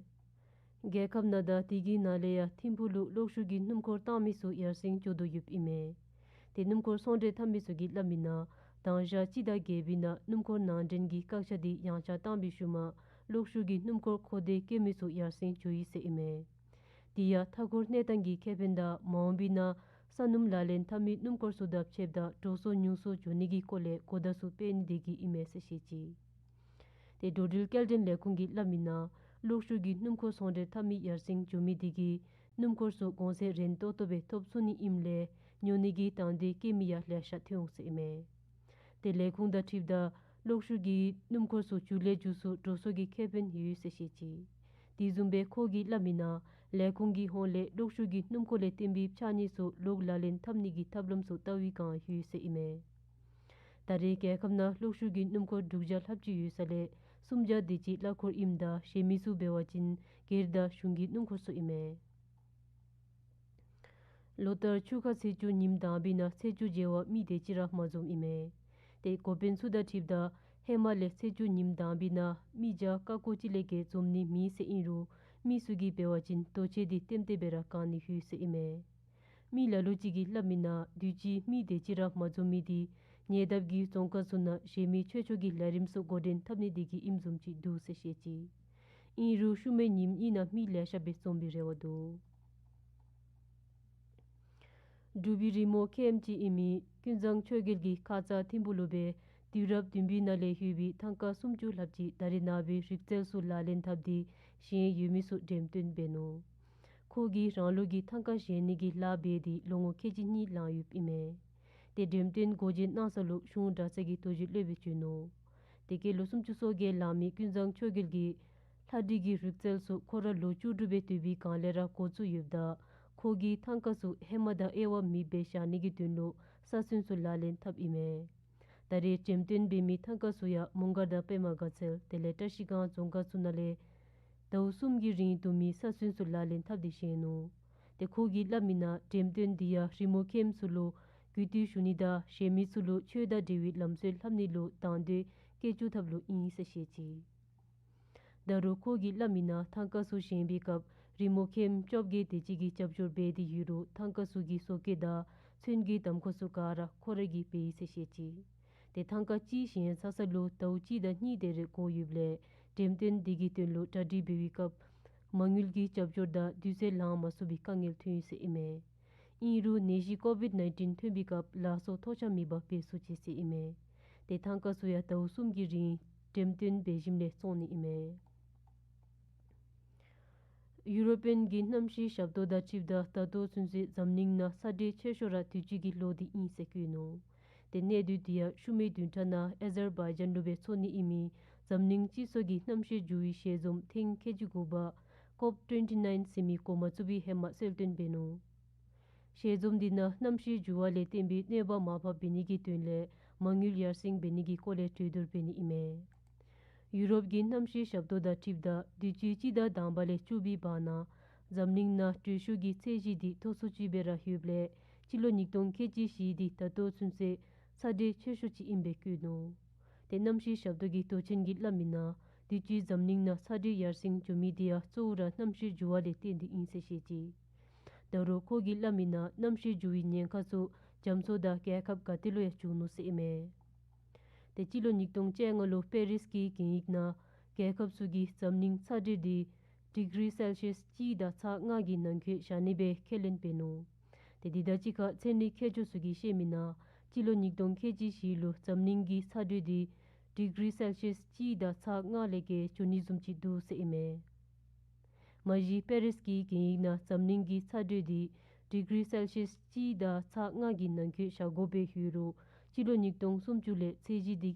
རྒྱལ་ཁབ་ནང་དང་དེ་གི་ནང་ལས་ཡང་ཐིམ་ཕུག་ལུ་གློག་ཤུགས་ཀྱི་སྣུམ་འཁོར་བཏང་མི་ཚུ་ཡར་སེང་འགྱོ་དོ་ཡོདཔ་ཨིན་མས། ཏེ་སྣུམ་འཁོར་ཚོང་འབྲེལ་འཐབ་མི་ཚུ་གིས་སླབ་མི་ནང་དང་ཞག་སྤྱི་ཟླ་བརྒྱད་པའི་ནང་སྣུམ་འཁོར་ནང་འདྲེན་གྱི་བཀག་ཆ་འདི་ཡང་བསྐྱར་བཏང་བའི་ཤུལ་མ་གློག་ཤུགས་ཀྱི་སྣུམ་འཁོར་མཁོ་འདོད་བསྐྱེད་མི་ཚུ་ཡར་སེང་འགྱོ་ཡི་ཟེར་ཨིན་མས། དེ་ཡང་མཐའ་འཁོར་གནས་སྟངས་ཀྱི་ཁེ་ཕན་དང་མ་འོངས་པའི་ནང་ས་སྣུམ་ལག་ལེན་འཐབ་མི་སྣུམ་འཁོར་ཚུ་དང་ཕྱདཔ་ད་འགྲོ་སོང་ཉུང་སུ་འགྱོ་ནི་གི་སྐོར་ལས་གོ་བརྡ་ཚུ་སྤེལ་ནི་དེ་གིས་ཨིན་མས་ཟེར་བཤད་ཅི། ཏེ་འགྲོ་འགྲུལ་སྐྱེལ་འདྲེན་ལས་ཁུངས་ཀྱིས་སླབ་མི་ནང་གློག་ཤུགས་ཀྱི་སྣུམ་འཁོར་ཚོང་འབྲེལ་འཐབ་མི་ཡར་སེང་འགྱོ་མི་དེ་གིས་སྣུམ་འཁོར་ཚུ་གོང་ཚད་རན་ཏོག་ཏོ་སྦེ་ཐོབ་ཚུགས་ནི་ཨིནམ་ལས་ཉོ་ནི་གི་དང་འདོད་བསྐྱེད་མི་ཡང་ལེ་ཤ་ཐོན་འོང་ཟེར་ཨིན་མས། ཏེ་ལས་ཁུངས་དང་འཁྲིལཝ་ད་གློག་ཤུགས་ཀྱི་སྣུམ་འཁོར་ཚུ་མཇུག་ལས་མཇུག་སུ་འགྲོ་སོང་གི་ཁེ་ཕན་ཡོད་ཟེར་བཤད་ཅི། དེ་བཟུམ་སྦེ་ཁོ་གིས་སླབ་མི་ནང་ལས་ཁུངས་ཀྱི་ཧོངས་ལས་གློག་ཤུགས་ཀྱི་སྣུམ་འཁོར་ལས་བརྟེན་པའི་ཕྱགས་སྙིགས་ཚུ་ལོག་ལག་ལེན་འཐབ་ནི་གི་ཐབས་ལམ་ཚུ་བལྟ་བའི་བསྒང་ཡོད་ཟེར་ཨིན་མས། ད་རེས་རྒྱལ་ཁབ་ནང་གློག་ཤུགས་ཀྱི་སྣུམ་འཁོར་དྲུག་བརྒྱ་ལྷགཔ་ཅིག་ཡོད་ས་ལས་སུམ་བརྒྱ་དེ་ཅིག་གླ་འཁོར་ཨིནམ་ད་གཞན་མི་ཚུ་འབད་བ་ཅིན་སྒེར་དང་གཞུང་གི་སྣུམ་འཁོར་ཚུ་ཨིན་མས། ལོ་ལྟར་ཆུ་ཁ་ཚེས་བཅུ་ཉིནམ་དང་པའི་ནང་ཚེས་བཅུ་མཇལ་བར་མི་དེ་ཅིག་ར་མ་འཛོམས་ཨིན་མས། ཏེ་འགོ་དཔོན་ཚུ་དང་འཁྲིལཝ་ད་ཧེ་མ་ལས་ཚེས་བཅུ་ཉིནམ་དང་པའི་ནང་མི་བརྒྱ་ཀ་ཀོ་གཅིག་ལས་བརྒལ་འཛོམས་ནི་མེད་ཟེར་ཨིན་རུང་མི་ཚུ་གིས་འབད་བ་ཅིན་དོས་ཆེ་འདི་ལྟེམ་ལྟེ་སྦེ་ར་གང་ནི་ལྷོད་ཟེར་ཨིན་མས། མི་ལ་ལུ་ཅིག་གིས་སླབ་མི་ནང་དུས་ཅི་མི་དེ་ཅིག་ར་མ་འཛོམས་མི་འདི་ཉེ་འདབས་ཀྱི་རྫོང་ཁག་ཚུ་ནང་གཞན་མི་ཆོས་ཕྱོགས་ཀྱི་ལས་རིམ་ཚུ་འགོ་འདྲེན་འཐབ་ནི་དེ་གིས་ཨིནམ་བཟུམ་ཅིག་འདུག་ཟེར་བཤད་ཅི། ཨིན་རུང་ཤུལ་མའི་ཉིནམ་གཉིས་ནང་མི་ལེ་ཤ་སྦེ་འཛོམས་པའི་རེ་བ་འདུག། འབྲུག་པའི་རི་མོ་མཁན་ཅིག་ཨིན་མི་ཀུན་བཟང་ཆོས་རྒྱལ་གྱིས་ཁ་ཙ་ཐིམ་ཕུག་ལུ་སྦེ་དུས་རབས་བདུན་པའི་ནང་ལས་ལྷོད་པའི་ཐང་ཀ་སུམ་ཅུ་ལྷགཔ་ཅིག་ད་རེས་ནངས་པའི་རིག་རྩལ་ཚུ་ལག་ལེན་འཐབ་སྟེ་བཞེངས་ཡོད་མི་ཚུ་འགྲེམས་སྟོན་འབད་ནུག། ཁོ་གིས་རང་ལུགས་ཀྱི་ཐང་ཀ་བཞེངས་ནི་གི་ལཱ་འབད་དེ་ལོ་ངོ་ཁལ་གཅིག་གཉིས་ལང་ཡོདཔ་ཨིན་མས། ཏེ་འགྲེམས་སྟོན་འགོ་འབྱེད་གནང་ས་ལུ་གཞུང་གྲྭ་ཚང་གི་རྡོ་རྗེ་སློབ་དཔོན་བྱོན་ནུག། དེ་སྐབས་ལོ་སུམ་ཅུ་སོ་བརྒྱད་ལང་མི་ཀུན་བཟང་ཆོས་རྒྱལ་གྱིས་ལྷ་བྲིས་ཀྱི་རིག་རྩལ་ཚུ་ཁོ་ར་ལོ་བཅུ་དྲུག་སྦེ་སྡོད་པའི་སྒང་ལས་ར་འགོ་བཙུགས་ཡོདཔ་ད་ཁོ་གིས་ཐང་ཀ་ཚུ་ཧེ་མ་དང་དབྱེ་བ་མེདཔ་སྦེ་བཞག་ནི་གི་དོན་ལུ་ས་ཚོན་ཚུ་ལག་ལེན་འཐབ་ཨིན་མས། ད་རེས་འགྲེམས་སྟོན་འབད་མི་ཐང་ཀ་ཚུ་ཡང་མོང་སྒར་དང་པདྨ་དགའ་ཚལ་དེ་ལས་བཀྲ་ཤིས་སྒང་རྫོང་ཁག་ཚུ་ནང་ལས་ཟླཝ་གསུམ་གྱི་རིང་དུ་མའི་ས་ཚོན་ཚུ་ལག་ལེན་འཐབ་སྟེ་བཞེངས་ནུག། ཏེ་ཁོ་གིས་སླབ་མི་ནང་འགྲེམས་སྟོན་འདི་ཡང་རི་མོ་མཁན་ཚུ་ལུ་གུས་བཏུད་ཞུ་ནི་དང་གཞན་མི་ཚུ་ལུ་ཆོས་དང་འབྲེལ་བའི་ལམ་སྲོལ་ལྷབ་ནི་ལུ་དང་འདོད་སྐྱེ་བཅུག་ཐབས་ལུ་ཨིན་ཟེར་བཤད་ཅི། ད་རུང་ཁོ་གིས་སླབ་མི་ནང་ཐང་ཀ་ཚུ་བཞེངས་པའི་སྐབས་རི་མོ་མཁན་བཅོ་བརྒྱད་དེ་ཅིག་གིས་རྒྱབ་སྐྱོར་འབད་དེ་ཡོད་རུང་ཐང་ཀ་ཚུ་གི་བཟོ་བཀོད་དང་ཚོན་གྱི་དམ་ཁོ་ཚུ་ག་ར་ཁོ་ར་གིས་འབད་ཡི་ཟེར་བཤད་ཅི། ཏེ་ཐང་ཀ་གཅིག་བཞེངས་ཚར་ས་ལུ་ཟླཝ་གཅིག་དང་གཉིས་དེ་རེ་འགོར་ཡོདཔ་ལས་འགྲེམས་སྟོན་འདི་གི་དོན་ལུ་གྲ་སྒྲིག་འབད་བའི་སྐབས་མ་དངུལ་གྱི་རྒྱབ་སྐྱོར་དང་དུས་ཚོད་ལང་མ་ཚུགས་པའི་དཀའ་ངལ་ཐོན་ཡི་ཟེར་ཨིན་མས། ཨིན་རུང་ནད་གཞི་ཀོ་ཝིཌ་ནའིན་ཊིན་ཐོན་པའི་སྐབས་ལཱ་ཚོགས་ཐོགས་ཆགས་མེད་པར་འབད་ཚུགས་ཅི་ཟེར་ཨིན་མས། ཏེ་ཐང་ཀ་ཚུ་ཡང་ཟླཝ་གསུམ་གྱི་རིང་འགྲེམས་སྟོན་འབད་ཞིནམ་ལས་བཙོང་ནི་ཨིན་མས། ཡུ་རོ་པིའན་གྱི་གནམ་གཤིས་ཞབས་ཏོག་དང་འཁྲིལཝ་ད་ད་ལྟོ་ཚུན་ཚོད་འཛམ་གླིང་ནང་ཚ་དྲོད་ཆེ་ཤོས་ར་དུས་ཅི་གི་ལོ་འདི་ཨིན་ཟེར་བཀོད་ནུག། ཏེ་གནས་སྡུད་འདི་ཡང་ཤུལ་མའི་བདུན་ཕྲག་ནང་ཨ་ཛར་བའི་ཇཱན་ལུ་སྦེ་འཚོགས་ནི་ཨིན་མི་འཛམ་གླིང་སྤྱི་ཚོགས་ཀྱི་གནམ་གཤིས་འགྱུར་བའི་ཞལ་འཛོམས་ཐེངས་ཁལ་གཅིག་དགུ་པ་ཀོབ་ཊུ་ཝེན་ཊི་ནའིན་ཟེར་མི་འགོ་མ་བཙུགས་པའི་ཧེ་མ་གསལ་སྟོན་འབད་ནུག། ཞལ་འཛོམས་འདི་ནང་གནམ་གཤིས་འགྱུར་བ་ལས་བརྟེན་པའི་གནོད་པ་མར་ཕབ་འབད་ནི་གི་དོན་ལས་མ་དངུལ་ཡར་སེང་འབད་ནི་གི་སྐོར་ལས་གྲོས་བསྡུར་འབད་ནི་ཨིན་མས། ཡུ་རོབ་ཀྱི་གནམ་གཤིས་ཞབས་ཏོག་དང་འཁྲིལཝ་ད་དུས་ཅི་སྤྱི་ཟླ་དང་པ་ལས་བཅུ་པའི་བར་ན་འཛམ་གླིང་ནང་དྲོད་ཤུགས་ཀྱི་ཚད་གཞི་འདི་མཐོ་སུ་ཅིག་སྦེ་ར་ལྷོདཔ་ལས་སྤྱི་ལོ་ཉིས་སྟོང་ཁལ་གཅིག་བཞི་འདི་ད་ལྟོ་ཚུན་ཚོད་ཚ་དྲོད་ཆེ་ཤོས་ཅིག་ཨིནམ་སྦེ་བཀོད་ནུག། ཏེ་གནམ་གཤིས་ཞབས་ཏོག་གི་མདོ་ཆེན་གྱིས་སླབ་མི་ནང་དུས་ཅི་འཛམ་གླིང་ནང་ཚ་དྲོད་ཡར་སེང་འགྱོ་མི་འདི་ཡང་གཙོ་བོ་ར་གནམ་གཤིས་འགྱུར་བ་ལས་བརྟེན་ཏེ་ཨིན་ཟེར་བཤད་ཅི། ད་རུང་ཁོ་གིས་སླབ་མི་ནང་གནམ་གཤིས་འགྱུར་བའི་ཉེན་ཁ་ཚུ་རྒྱ་མཚོ་དང་རྒྱལ་ཁབ་ག་ཏེ་ལུ་ཡང་འབྱུང་ནུག་ཟེར་ཨིན་མས། ཏེ་སྤྱི་ལོ་ཉིས་སྟོང་བཅོ་ལྔ་ལུ་པེ་རིས་ཀྱི་གན་ཡིག་ནང་རྒྱལ་ཁབ་ཚུ་གིས་འཛམ་གླིང་ཚ་དྲོད་འདི་ཌི་གི་རི་སེལ་ཤིས་གཅིག་དང་ཚག་ལྔ་གི་ནང་འཁོད་བཞག་ནི་སྦེ་ཁས་ལེན་འབད་ནུག། ཏེ་འདི་དང་གཅིག་ཁར་ཚན་རིག་མཁས་མཆོག་ཚུ་གིས་བཤད་མི་ནང་སྤྱི་ལོ་ཉིས་སྟོང་ཁལ་གཅིག་བཞི་ལུ་འཛམ་གླིང་གི་ཚ་དྲོད་འདི་ཌི་གི་རི་སེལ་ཤིས་གཅིག་དང་ཚག་ལྔ་ལས་བརྒལ་འགྱོ་ནི་བཟུམ་ཅིག་འདུག་ཟེར་ཨིན་མས། མ་གཞི་པེ་རིས་ཀྱི་གན་ཡིག་ནང་འཛམ་གླིང་གི་ཚ་དྲོད་འདི་ཌི་གི་རི་སེལ་ཤིས་གཅིག་དང་ཚག་ལྔ་གི་ནང་འཁོད་བཞག་དགོཔ་སྦེ་ཡོད་རུང་སྤྱི་ལོ་ཉིས་སྟོང་སུམ་ཅུ་ལས་ཚད་གཞི་འདི་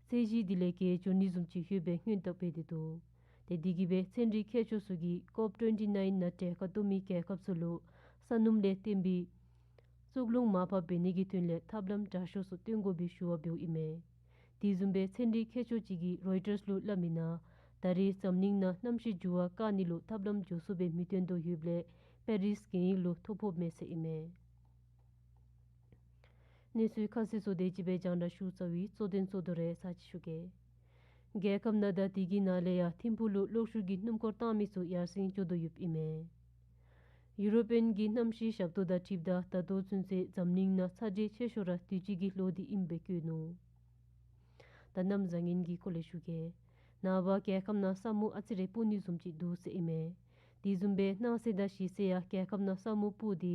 ཚད་གཞི་འདི་ལས་བརྒལ་འགྱོ་ནི་བཟུམ་ཅིག་ཡོདཔ་སྦེ་སྔོན་བརྟག་འབད་དེ་འདུག། ཏེ་འདི་གིས་སྦེ་ཚན་རིག་མཁས་མཆོག་ཚུ་གིས་ཀོབ་ཊུ་ཝེན་ཊི་ནའིན་ནང་གྲལ་ཁར་གཏོགས་མི་རྒྱལ་ཁབ་ཚུ་ལུ་ས་སྣུམ་ལས་བརྟེན་པའི་བཙོག་རླུང་མར་ཕབ་འབད་ནི་གི་དོན་ལས་ཐབས་ལམ་དྲག་ཤོས་ཚུ་སྟོན་དགོ་པའི་ཞུ་བ་འབདཝ་ཨིན་མས། དེ་བཟུམ་སྦེ་ཚན་རིག་མཁས་མཆོག་ཅིག་གིས་རོའི་ཊརསི་ལུ་སླབ་མི་ནང་ད་རེས་འཛམ་གླིང་ནང་གནམ་གཤིས་འགྱུར་བ་བཀག་ནི་ལུ་ཐབས་ལམ་མགྱོགས་སུ་སྦེ་མི་སྟོན་དོ་ཡོདཔ་ལས་པེ་རིས་གན་ཡིག་ལུ་ཐོ་ཕོགཔ་མས་ཟེར་ཨིན་མས། གནས་ཚུལ་ཁ་གསལ་ཚུ་དེ་ཅིག་སྦེ་རྒྱང་བསྒྲགས་ཞུ་ཚར་བའི་གཙོ་དོན་ཚུ་དོ་རེ་ཚར་ཅིག་ཞུ་གེ། རྒྱལ་ཁབ་ནང་དང་དེ་གི་ནང་ལས་ཡང་ཐིམ་ཕུག་ལུ་གློག་ཤུགས་ཀྱི་སྣུམ་འཁོར་བཏང་མི་ཚུ་ཡར་སེང་འགྱོ་དོ་ཡོདཔ་ཨིན་མས། ཡུ་རོ་པིའན་གྱི་གནམ་གཤིས་ཞབས་ཏོག་དང་འཁྲིལཝ་ད་ད་ལྟོ་ཚུན་ཚོད་འཛམ་གླིང་ནང་ཚ་དྲོད་ཆེ་ཤོས་ར་དུས་ཅི་གི་ལོ་འདི་ཨིནམ་སྦེ་བཀོད་ནུག། ད་གནམ་བཟང་ངན་གྱི་སྐོར་ལས་ཞུ་གེ། ནངས་པ་རྒྱལ་ཁབ་ནང་ས་སྨུག་ཨ་ཙི་རེ་སྤུབ་ནི་བཟུམ་ཅིག་འདུག་ཟེར་ཨིན་མས། དེ་བཟུམ་སྦེ་གནངས་ཚེ་དང་གཞེས་ཚེ་ཡང་རྒྱལ་ཁབ་ནང་ས་སྨུག་སྤུབ་སྟེ་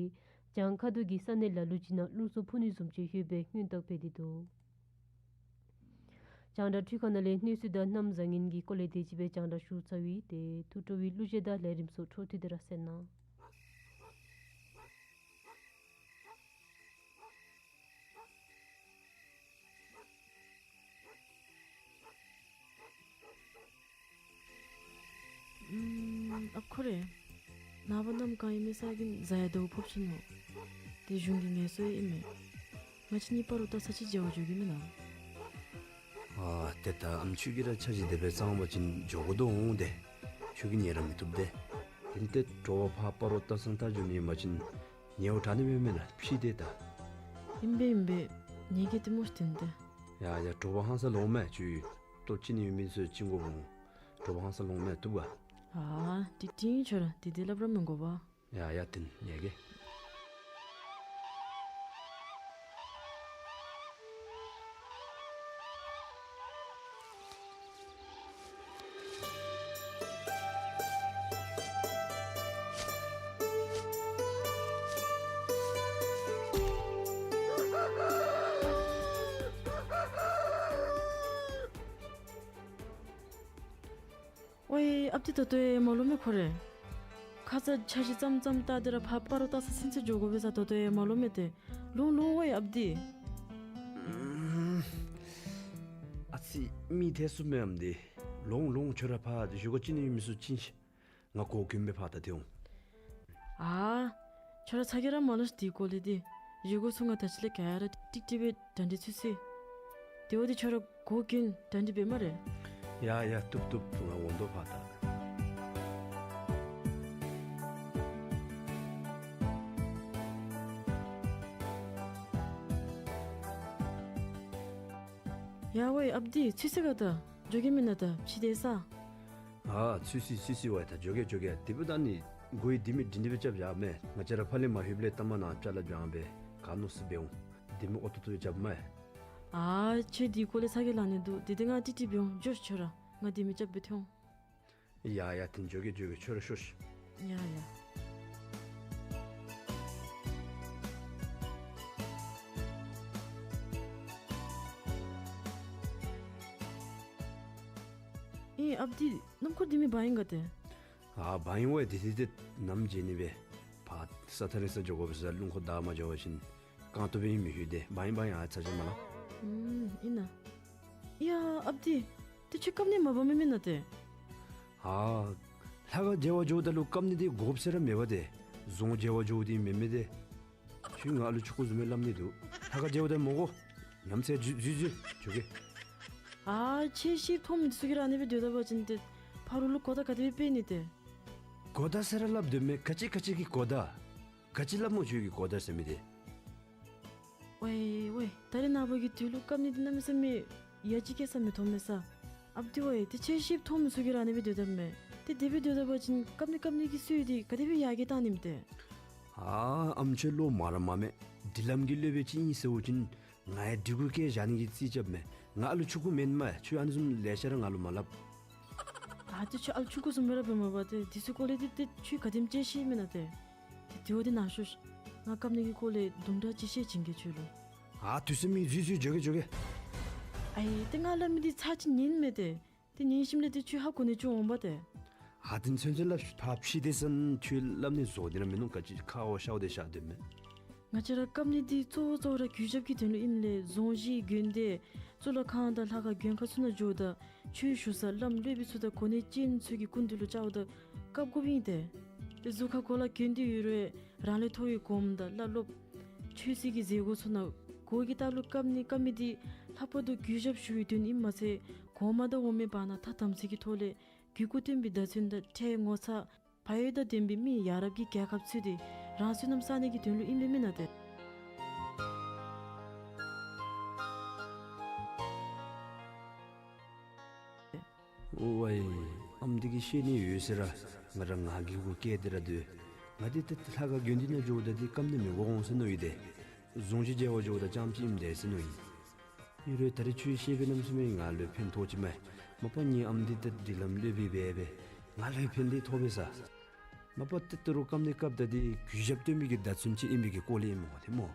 བྱང་ཁ་ཐུག་གི་ས་གནས་ལ་ལུ་ཅིག་ནང་རླུང་འཚུབ་འཕུ་ནི་བཟུམ་ཅིག་ཡོདཔ་སྦེ་སྔོན་བརྟག་འབད་དེ་འདུག། རྒྱང་བསྒྲགས་འཕྲུལ་ཁང་ནང་ལས་གནས་ཚུལ་དང་གནམ་བཟང་ངན་གྱི་སྐོར་ལས་དེ་ཅིག་སྦེ་རྒྱང་བསྒྲགས་ཞུ་ཚར་ཡི། ཏེ་ཐུགས་སྤྲོ་བའི་གླུ་གཞས་དང་ལས་རིམ་ཚུ་འཕྲོ་མཐུད་དེ་ར་གསན་གནང་། ཨུམ། ཨ་ཁུ་རེ། ནངས་པ་གནམ་གང་ཨིན་མས་ཟེར་གིས་གཟའ་ཡང་ཟླཝ་ཕོགཔ་ཅིག་ནུག། དེ་གཞུང་གི་ངལ་གསོ་ཡང་ཨིན་མས། ང་བཅས་གཉིས་སྤ་རོ་བལྟ་ས་ཅིག་མཇལ་བར་འགྱོ་གེ་མེན་ན། ཨ་ཏེ་ད་ཨམ་ཁྱོད་ཀྱིས་ར་འཆར་གཞི་དེ་སྦེ་བརྩམ་པ་ཅིན་འགྱོ་དགོ་དོ་འོང་། ཏེ་ཁྱོད་ཀྱིས་ཉན་ར་མི་བཏུབ་ཏེ། དེ་ལས་ཏེ་དྲོ་པ་ཕར་སྤ་རོ་བལྟ་སར་ད་འགྱོ་ནི་ཨིན་པ་ཅིན་ ཉལཝ་དྲག་ནི་མེན་མེན་ན་ཕྱི་དེ་ད། ཨིན་པས་ཨིན་པས། ཉལ་གེ་ཏེ་མོ་སྟེ་ཏེ། ཡ་ཡ་དྲོ་པ་ཧང་སང་ལོང་མས། ཁྱོད་ལྟོ་ཅིག་ནི་ཡོད་མི་ཚུ་ཅིག་དགོ་འོང་། དྲོ་པ་ཧང་སང་ལོང་མས་བཏུབ་ག། ཨ་ཏི་ཏིང་ཁྱོད་ར་དེ་དེ་སླབ་ར་མི་དགོ་པ། ཡ་ཡ་ཏེ་ཉལ་གེ། ཝའེ་ཨཔ་ཏི་ད་ལྟོ་ཡང་མ་ལོང་མས་ཁོ་རེ། ཁ་ཙ་ཆ་ཤི་ཙམ་ཙམ་བལྟ་སྟེ་ར་ཕར་སྤ་རོ་བལྟ་ས་ཚུན་ཚོད་འགྱོ་དགོ་པས་ས། ད་ལྟོ་ཡང་མ་ལོང་མས་ཏེ། ལོང་ལོང་ཝའེ་ཨཔ་ཏི། ཨ་ཙི་མི་ཐེ་སུ་མེན་ཨམ་འདི། ལོང་ལོང་ཁྱོད་ར་ཕར་བཞེས་སྒོ་ཅིག་ནི་ཡོད་མི་ཚུ་ཅིག་ཤིག། ང་གོ་གྱོན་སྦེ་ཕར་ད་ཏེ་འོང་། ཨ་ཁྱོད་ར་ཚ་གྱང་ར་མ་ལོངས་ཤིག། དེ་སྐོར་ལས་ཏེ་བཞེས་སྒོ་ཚུ་ང་ད་ཅི་ལས་ག་ར་ཀྲིག་ཀྲི་སྦེ་གྲ་སྒྲིག་ཚུད་ཅི། དེ་འབདཝ་ད་ཁྱོད་ར་གོ་གྱོན་གྲ་སྒྲིག་འབད་སྨ་རེ། ཡ་ཡ་བཏུབ་བཏུབ། ང་འོང་དོ་ཕར་ད། ཡ་ཝའེ་ཨཔ་ཏི་ཚུད་ཅི་ག་ད། འགྱོ་གེ་མེན་ན་ད་ཕྱི་དེ་ས། ཨ་ཚུད་ཅི་ཚུད་ཅི་ཝའེ་ད་འགྱོ་གེ་འགྱོ་གེ། དེ་འབདཝ་ད་ནི་གོ་ཡི་ལྡེ་མིག་འདི་ནི་སྦེ་རྐྱབ་བཞག་མས། ང་བཅས་ར་ཕར་ལས་མ་ལྷོདཔ་ལས་ལྟ་མ་ན་ཅ་ལ་བྱང་སྦེ་ག་ནོ་སི་སྦེ་འོང་། ལྡེ་མིག་ཨོ་ཏོ་ཏོ་རྐྱབ་མས། ཨ་ཁྱོད་དེ་སྐོར་ལས་ཚ་གྱང་ལང་ནི་འདུག། དེ་དེ་ང་ཀྲིག་ཀྲི་སྦེ་འོང་། འགྱོ་ཤིག་ཁྱོད་ར། ང་ལྡེ་མིག་རྐྱབ་སྦེ་ཐོན་འོང་། ཡ་ཡ་ཏེ་འགྱོ་གེ་འགྱོ་གེ། ཁྱོད་ར་ཤོག་ཤིག། ཡ་ཡ། ཨེ་ཨཔ་ཏི་སྣུམ་འཁོར་འདི་མི་འབག་ཡི་ག་ཏེ། ཨ་འབག་ཡི་ཝའེ། དེ་དེ་དེ་ནམ་བརྗེད་ནི་སྦེ། ཕར་ས་ཐག་རིང་ས་འགྱོ་དགོ་པས་ས། རླུང་འཁོར་བདའ་མ་འགྱོ་བ་ཅིན་རྐང་སྟོང་སྦེ་ཨིན་མི་ལྷོད་དེ། འབག་ཡི་འབག་ཡི། ཨ་ཚ་གྱང་མ་ལང་། ཨུམ་ཨིན་ན། ཡ་ཨཔ་ཏི་ཏེ་ཁྱོད་སྐམ་ནི་མ་འབག་མི་མེན་ན་ཏེ། ཨ་ལྷ་ཁང་མཇལ་བར་འགྱོཝ་ད་ལུ་སྐམ་ནི་འདི་དགོཔ་ཟེར་ར་མེད་པ་ཏེ། རྫོང་མཇལ་བར་འགྱོཝ་འདི་མེན་མས་ཏེ། ཁྱོད་ང་ཨ་ལུ་ཆུང་ཀུ་བཟུམ་སྦེ་སླབ་ནི་འདུག། ལྷ་ཁང་མཇལཝ་ད་མི་དགོ། ཉམས་ཚད་འཛུལ་འཛུལ་འཛུལ་འགྱོ་གེ། ཨ་ཁྱོད་ཤེསཔ་མཐོ་མི་ཚུ་གིས་ར་ཨ་ནི་སྦེ་སྡོད་ད་པ་ཅིན་ཏེ་ཕ་རོལ་ལུ་གོ་བརྡ་ག་དེ་སྦེ་སྤེལ་ནི་ཏེ། གོ་བརྡ་ཟེར་ར་སླབ་དོ་མས། ག་ཅི་ག་ཅི་གི་གོ་བརྡ། ག་ཅི་སླབ་སྨོ་ཁྱོད་ཀྱིས་གོ་བརྡ་ཟེར་མི་འདི། ཝའེ་ཝའེ། ད་རེས་ནངས་པ་གི་དུས་ལུ་སྐམ་ནི་འདི་གནམ་མེད་ས་མེད་ཡ་ཅིག་སྐྱེ་ས་མི་མཐོང་མས་ས། ཨཔ་ཏི་ཝའེ། ཏེ་ཁྱོད་ཤེསཔ་མཐོ་མི་ཚུ་གིས་ར་ཨ་ནི་སྦེ་སྡོད་དོ་མས། ཏེ་དེ་སྦེ་སྡོད་ད་པ་ཅིན་སྐམ་ནི་སྐམ་ནི་གི་སྲོལ་འདི་ག་དེ་སྦེ་ཡར་རྒྱས་གཏང་ནི་མས་ཏེ། ཨ་ཨམ་ཁྱོད་བློ་མ་ར་མ་མས། སྒྲིག་ལམ་གྱི་སློབ་དཔོན་ཅིག་ཨིན་ཟེར་བ་ཅིན་ང་ཡང་སྒྲིག་གུ་བཀལ་བཞག་ནི་གི་རྩིས་རྐྱབ་མས། ང་ཨ་ལུ་ཆུང་ཀུ་མེན་མས། ཁྱོད་ཨ་ནི་བཟུམ་ལེ་ཤ་ར་ང་ལུ་མ་སླབ། ཨ་ཏེ་ཁྱོད་ཨ་ལུ་ཆུང་ཀུ་བཟུམ་སྦེ་ར་འབད་མ་པ་ཏེ། དེ་ཚུ་སྐོར་ལས་ཏེ་ཏེ་ཁྱོད་ག་དེམ་ཅིག་ཤེས་མེན་ན་ཏེ། ཏེ་དེ་བ་འདི་ནཱ་ཤོག་ཤིག། ང་སྐམ་ནི་གི་སྐོར་ལས་དུམ་གྲ་ཅིག་བཤད་བྱིན་གེ་ཁྱོད་ལུ། ཨ་དུས་ཚོད་མེད། འཛུལ་འཛུལ་འགྱོ་གེ་འགྱོ་གེ། ཨའི་ཏེ་ང་སླབ་མི་འདི་ཚར་གཅིག་ཉན་མས་ཏེ། ཏེ་ཉན་ཞིནམ་ལས་ཏེ་ཁྱོད་ཧ་གོ་ནི་ཅིག་འོང་པ་ཏེ། ཨ་ཏེ་ཚུན་ཚོད་སླབ། ཕར་ཕྱི་དེ་ས་ཁྱོད་སླབ་ནི་བཟོ་སྟེ་ར་མིན་ནུག། ག་ཅི་ཁ་བ་ཤཝ་དེ་ཤ་དོ་མས། ང་བཅས་ར་སྐམ་ནི་འདི་གཙོ་བོ་གཙོ་བོ་ར་གུས་ཞབས་ཀྱི་དོན་ལུ་ཨིནམ་ལས་རྫོང་གཞིས་དགོན་སྡེ་གཙུག་ལག་ཁང་དང་ལྷ་ཁང་མགོན་ཁང་ཚུ་ནང་འགྱོཝ་ད་ཆོས་ཞུ་ས་བླམ་སློབ་དཔོན་ཚུ་དང་གོ་གནས་ཅན་ཚུ་གི་སྐུ་མདུན་ལུ་བཅརཝ་ད་བཀབ་བཀབ་ཨིན་ཏེ། ཏེ་གཟུགས་ཁར་གོ་ལ་གྱོན་ཏེ་ཡོད་རུང་རང་ལས་མཐོ་བའི་གོངམ་དང་བླ་སློབ་ཆོས་སྲིད་ཀྱི་མཛད་སྒོ་ཚུ་ནང་གོ་གི་ལྟག་ལུ་བཀབ་ནི་བཀབ་མི་འདི་ལྷག་པར་དུ་གུས་ཞབས་ཞུ་བའི་དོན་ཨིནམ་མ་ཚད་གོང་མ་དང་འོག་མའི་བར་ན་ཐ་དམ་ཚིག་གི་ཐོག་ལས་གུས་བཀུར་སྟོན་པའི་བརྡ་མཚོན་དང་ཕྲད་ངོ་ཚ་བག་ཡོད་དང་ལྡན་པའི་མི་ཡ་རབས་ཀྱི་རྒྱལ་ཁབ་ཚུད་དེ་རང་བསོད་ནམས་བསག་ནི་གི་དོན་ལུ་ཨིན་པས་མེན་ན་ཏེ། ཨོ་ཝའི། ཨམ་འདི་གིས་བཤད་ནི་ཡོད་ཟེར་ར་ང་ར་ང་གི་གུ་བཀལ་ཏེ་ར་སྡོད། ང་འདི་ཏེ་ལྷ་ཁང་དགོན་སྡེ་ནང་འགྱོཝ་ད་འདི་བཀབ་ནི་མི་དགོ་འོང་ཟེར་མནོ་ཡི་ཏེ། རྫོང་གཞིས་མཇལ་བར་འགྱོཝ་ད་རྐྱངམ་ཅིག་ཨིནམ་འདྲས་ཟེར་མནོ་ཡི། ཨིན་རུང་ད་རེས་ཁྱོད་བཤད་པའི་གནམ་མེད་ས་མེད་ང་ལུ་ཕན་ཐོགས་ཅི་མས། མ་པ་ངེའི་ཨམ་འདི་ཏེ་སྒྲིག་ལམ་སློབ་དཔོན་འབད་སྦེ་ང་ལུ་ཕན་ཏེ་ཐོགས་པས་ས། མ་པ་ཏེ་ད་རུང་བཀབ་ནི་བཀབ་ད་འདི་གུས་ཞབས་སྟོན་པའི་གི་བརྡ་མཚོན་ཅིག་ཨིན་པའི་གི་སྐོར་ལས་ཨིན་མས་ཏེ་སྨོ།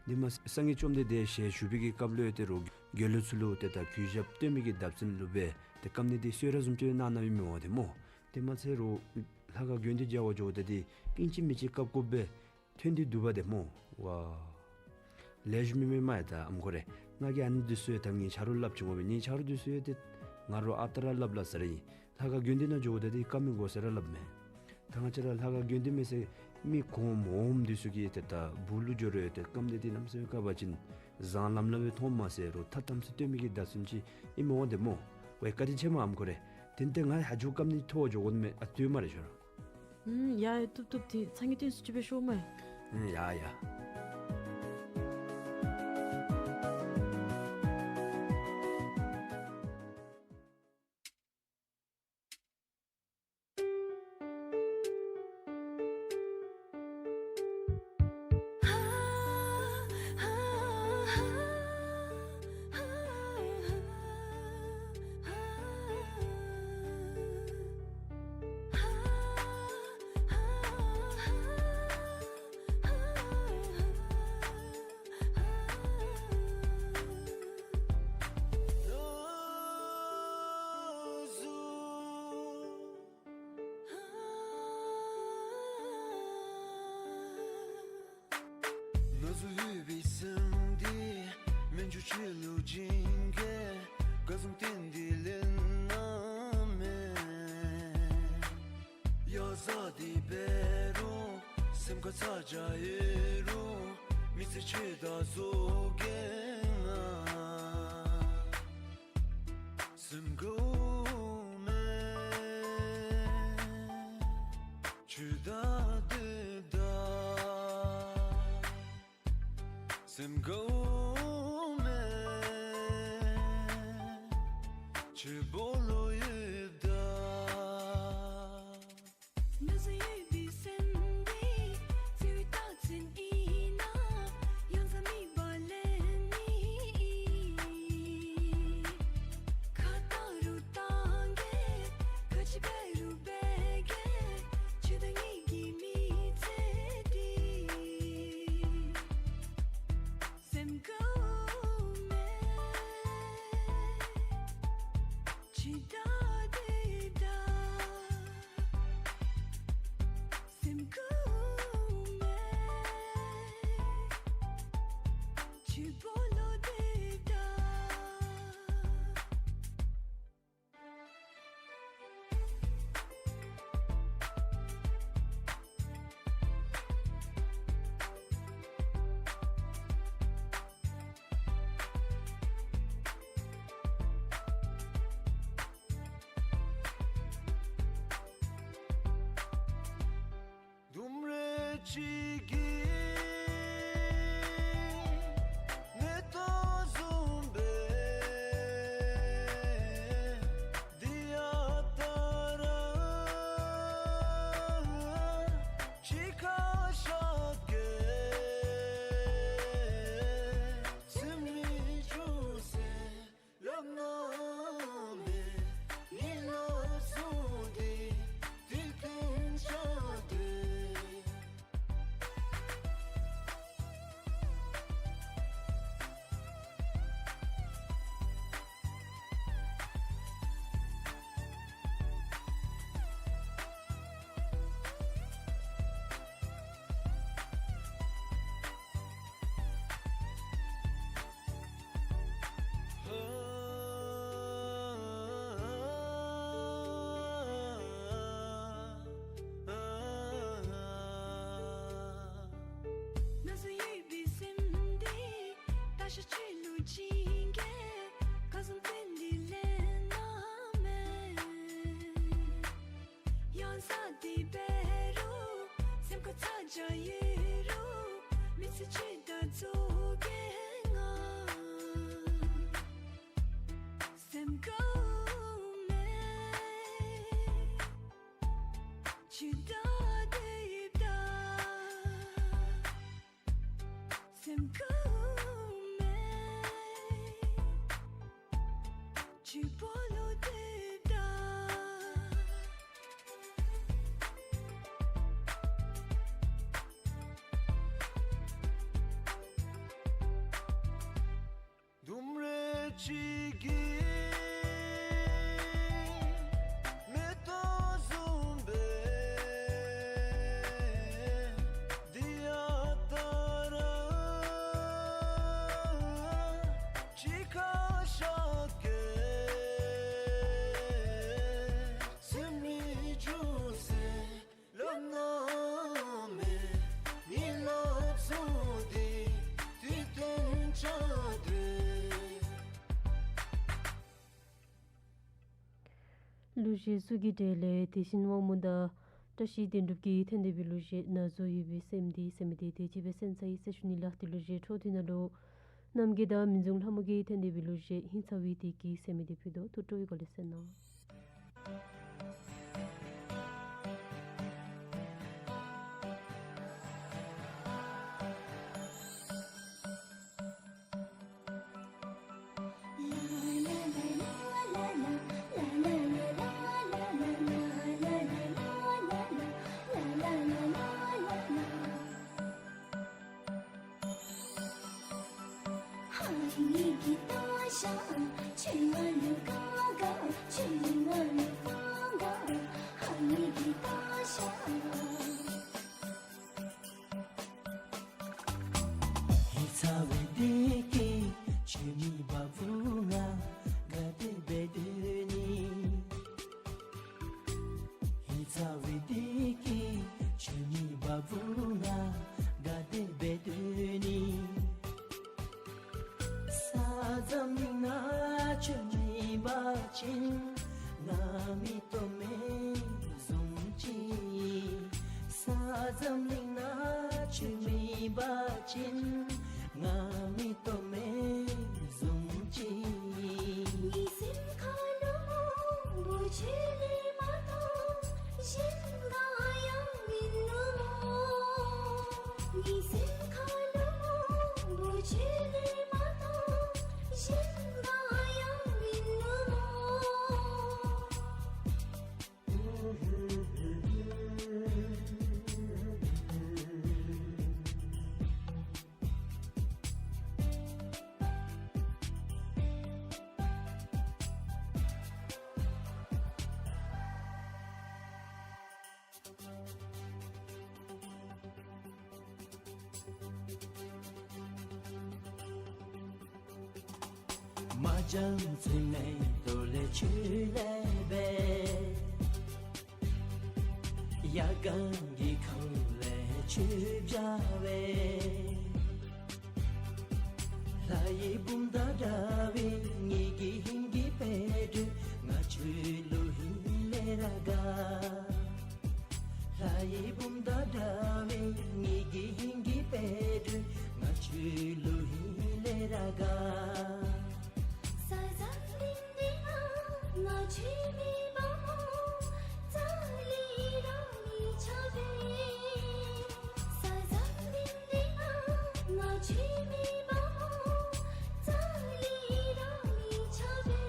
འདི་མ་སངས་རྒྱས་བཅོམ་ལྡན་འདས་ཞལ་བཞུགས་པའི་གི་སྐབས་ལུ་ཡང་ད་རུང་དགེ་སློང་ཚུ་ལུ་ཏེ་ད་གུས་ཞབས་སྟོན་པའི་གི་བརྡ་མཚོན་ལུ་སྦེ་ཏེ་བཀབ་ནི་འདི་གསོལ་རས་བཟུམ་ཅིག་གནང་གནངམ་ཨིན་མས་ཏེ་སྨོ། དེ་མ་ཚད་རུང་ལྷ་ཁང་དགོན་སྡེ་མཇལ་བར་འགྱོཝ་ད་འདི་ཨིན་ཅི་མིན་ཅི་བཀབ་བཀབ་སྦེ་ཐོན་ཏེ་འདུག་པ་ཏེ་སྨོ། ཝ། ལེགས་ཤོམ་མེན་མས་ད་ཨམ་ཁོ་རེ། ང་གིས་ཨ་ནི་འདི་ཚུ་ཡང་ད་ངེའི་ཆ་རོགས་སླབ་ཅི་སྨོ་སྦེ། ངེའི་ཆ་རོགས་འདི་ཚུ་ཡང་ཏེ་ང་ར་ཨ་རྟག་ར་སླབ་སླབ་ས་ར་ཨིན། ལྷ་ཁང་དགོན་སྡེ་ནང་འགྱོཝ་ད་འདི་བཀབ་མི་དགོ་ཟེར་ར་སླབ་མས། ད་ང་བཅས་ར་ལྷ་ཁང་དགོན་སྡེ་མེད་ས་མི་གོངམ་འོགམ་འདི་ཚུ་གིས་ཏེ་ད་སྦུག་ལུ་འགྱོ་རུང་ཏེ་བཀབ་ནི་འདི་གནམ་མེད་ས་མེད་བཀབ་པ་ཅིན་བཟང་ལམ་ལམ་སྦེ་མཐོངམ་མ་ཚད་རུང་ཐ་དམ་ཚིག་སྟོན་མི་གི་བརྡ་མཚོན་ཅིག་ཨིན་མས་ཏེ་སྨོ། ཝའི་བཀའ་དྲིན་ཆེ་མས་ཨམ་ཁོ་རེ། དེ་ནི་ཏེ་ང་ཧ་ཇུ་བཀབ་ནི་ཐོབ་འགྱོ་དགོ་མས། ཨ་ལྟོས་སྨ་རེ་ཁྱོད་ར། ཨུམ་ཡ་ཡ་བཏུབ་བཏུབ། ཏེ་ཚང་གི་སྟོན་སུ་ཅིག་སྦེ་ཤོག་སྨ་རེ། ཡ་ཡ། ན་ཟུག་ཡོད་པའི་སེམས་འདི་མན་ཆད་ཆོས་ལུགས་ཅན་གྱི་ཁ་ཟུམ་སྟེ་འདི་ལེན་ན་མེད། ཡ་ཟ་འདི་འབད་རུང་སེམས་ཁར་ཚ་གྱང་ཡོད་རུང་མི་ཚེ་ཆོས་དང་ཟུག་གི་ང་སེམས་ཁར་མེད། ཆོས་དང་སྡོདཔ་ད་སེམས་ཁར་མེད། ཆོས་སྦོམ་ལུ་ཡོདཔ་ད། ན་ཟུག་ཡོད་པའི་སེམས་འདི་བརྩེ་བའི་རྟགས་མཚན་ཨིན་ན་ཡང་ཟ་མེད་པར་ལེན་ནི་ཨིན། ཁ་བཏང་རུང་བཏང་གེ་ག་ཅི་འབད་རུང་འབད་གེ་ཁྱོད་དང་ངེའི་གི་མི་ཚེ་འདི་སེམས་ཁར་མེད། ཆོས་དང་སྡོདཔ་ད་སེམས་ཁར་མེད། ཆོས་སྦོམ་ལུ་སྡོདཔ་ད། ལྡུམ་ར་ཅིག་གི་མེ་ཏོག་བཟུམ་སྦེ་འདི་ཡང་ད་ར་ཅིག་ཁར་ཤར་གེ། སེམས་མི་འགྱུར་ཟེར་སླབ་ནི་མེད། ངེའི་ལོ་ཚུ་འདི་དུས་གཏན་འཆར་ཏེ། ན་ཟུག་ཡོད་པའི་སེམས་འདི་ད་ཤ་ཆོས་ལུགས་ཅན་གྱི་ཁ་ཟུམ་སྟེ་འདི་ལེན་ན་མེད། ཡང་ཟ་འདི་འབད་རུང་སེམས་ཁར་ཚ་གྱང་ཡོད་རུང་མི་ཚེ་ཆོས་དང་ཟུག་གི་ང་སེམས་ཁར་མེད། ཆོས་དང་སྡོདཔ་ད་སེམས་ཁར་མེད། ཆོས་སྦོམ་ལུ་སྡོདཔ་ད། ལྡུམ་ར་ཅིག་གི་མེ་ཏོག་བཟུམ་སྦེ་འདི་ཡང་ད་ར་ཅིག་ཁར་ཤར་གེ། སེམས་མི་འགྱུར་ཟེར་སླབ་ནི་མེད། ངེའི་ལོ་ཚུ་འདི་དུས་གཏན་འཆར་ཏེ། གླུ་གཞས་ཚུ་གི་གྲས་ལས་དེ་བཞིན་དབང་མོ་དང་ བཀྲ་ཤིས་དོན་གྲུབ་ཀྱིས་འཐེན་ཏེ་སྦེ་གླུ་གཞས་ན་བཟོ་ཡོད་པའི་སེམས་འདི་ཟེར་མི་འདི་དེ་ཅིག་སྦེ་གསན་ཚར་ཡི་ཟེར་ཞུ་ནི་ལགས། དེ་གླུ་གཞས་འཕྲོ་མཐུད་ནང་ལུ་རྣམ་རྒྱལ་དང་མི་རྫོང་ལྷ་མོ་གིས་འཐེན་ཏེ་སྦེ་གླུ་གཞས་ཧིང་ཚ་བའི་བདེ་སྐྱིད་ཟེར་མི་འདི་ཕུལ་དོ། ཐུགས་སྤྲོ་བའི་སྒོ་ལས་གསན་གནང་། ཧིང་ཚ་བའི་བདེ་སྐྱིད་ཁྱོད་མེད་པ་བུ་ང་ག་དེ་སྦེ་སྡོད་ནི། ཧིང་ཚ་བའི་བདེ་སྐྱིད་ཁྱོད་མེད་པ་བུ་ང་ག་དེ་སྦེ་སྡོད་ནི། ས་འཛམ་གླིང་ནང་ཁྱོད་མེད་པ་ཅིན་ང་མེ་ཏོག་མེ་བཟུམ་ཅིག། ས་འཛམ་གླིང་ནང་ཁྱོད་མེད་པ་ཅིན་ང་མེ་ཏོག་མེ་བཟུམ་ཅིག། ངེའི་སེམས་ཁ་ལུ་མང་པོ་ཁྱོད་ལས་མ་གཏོགས་གཞན་ག་ཡང་མིན་ནུག་སྨོ། ངེའི་སེམས་ཁ་ལུ་མང་པོ་ཁྱོད་ལས་མ་གཏོགས་གཞན་ག་ཡང་མིན་ནུག་སྨོ། མ་བྱང་ཚོད་མའི་ཐོག་ལས་ཁྱོད་ལེན་སྦེ། ཡ་གང་གི་ཁ་ལས་ཁྱོད་བཞག་སྦེ། ལྷ་ཡི་བུམ་དང་འདྲ་བའི་ངེ་གི་ཧིང་གི་དཔལ་སྒྲོན་ང་ཁྱོད་ལུ་ཧིང་ལས་ར་དགའ། ལྷ་ཡི་བུམ་དང་འདྲ་བའི་ངེ་གི་ཧིང་གི་དཔལ་སྒྲོན་ང་ཁྱོད་ལུ་ཧིང་ལས་ར་དགའ། ས་འཛམ་གླིང་འདི་ནང་ང་ཁྱོད་མེད་པ་སྨོ་རྩ་ལས་ར་མི་ཁྱབ་པས། ས་འཛམ་གླིང་འདི་ནང་ང་ཁྱོད་མེད་པ་སྨོ་རྩ་ལས་ར་མི་ཁྱབ་པས།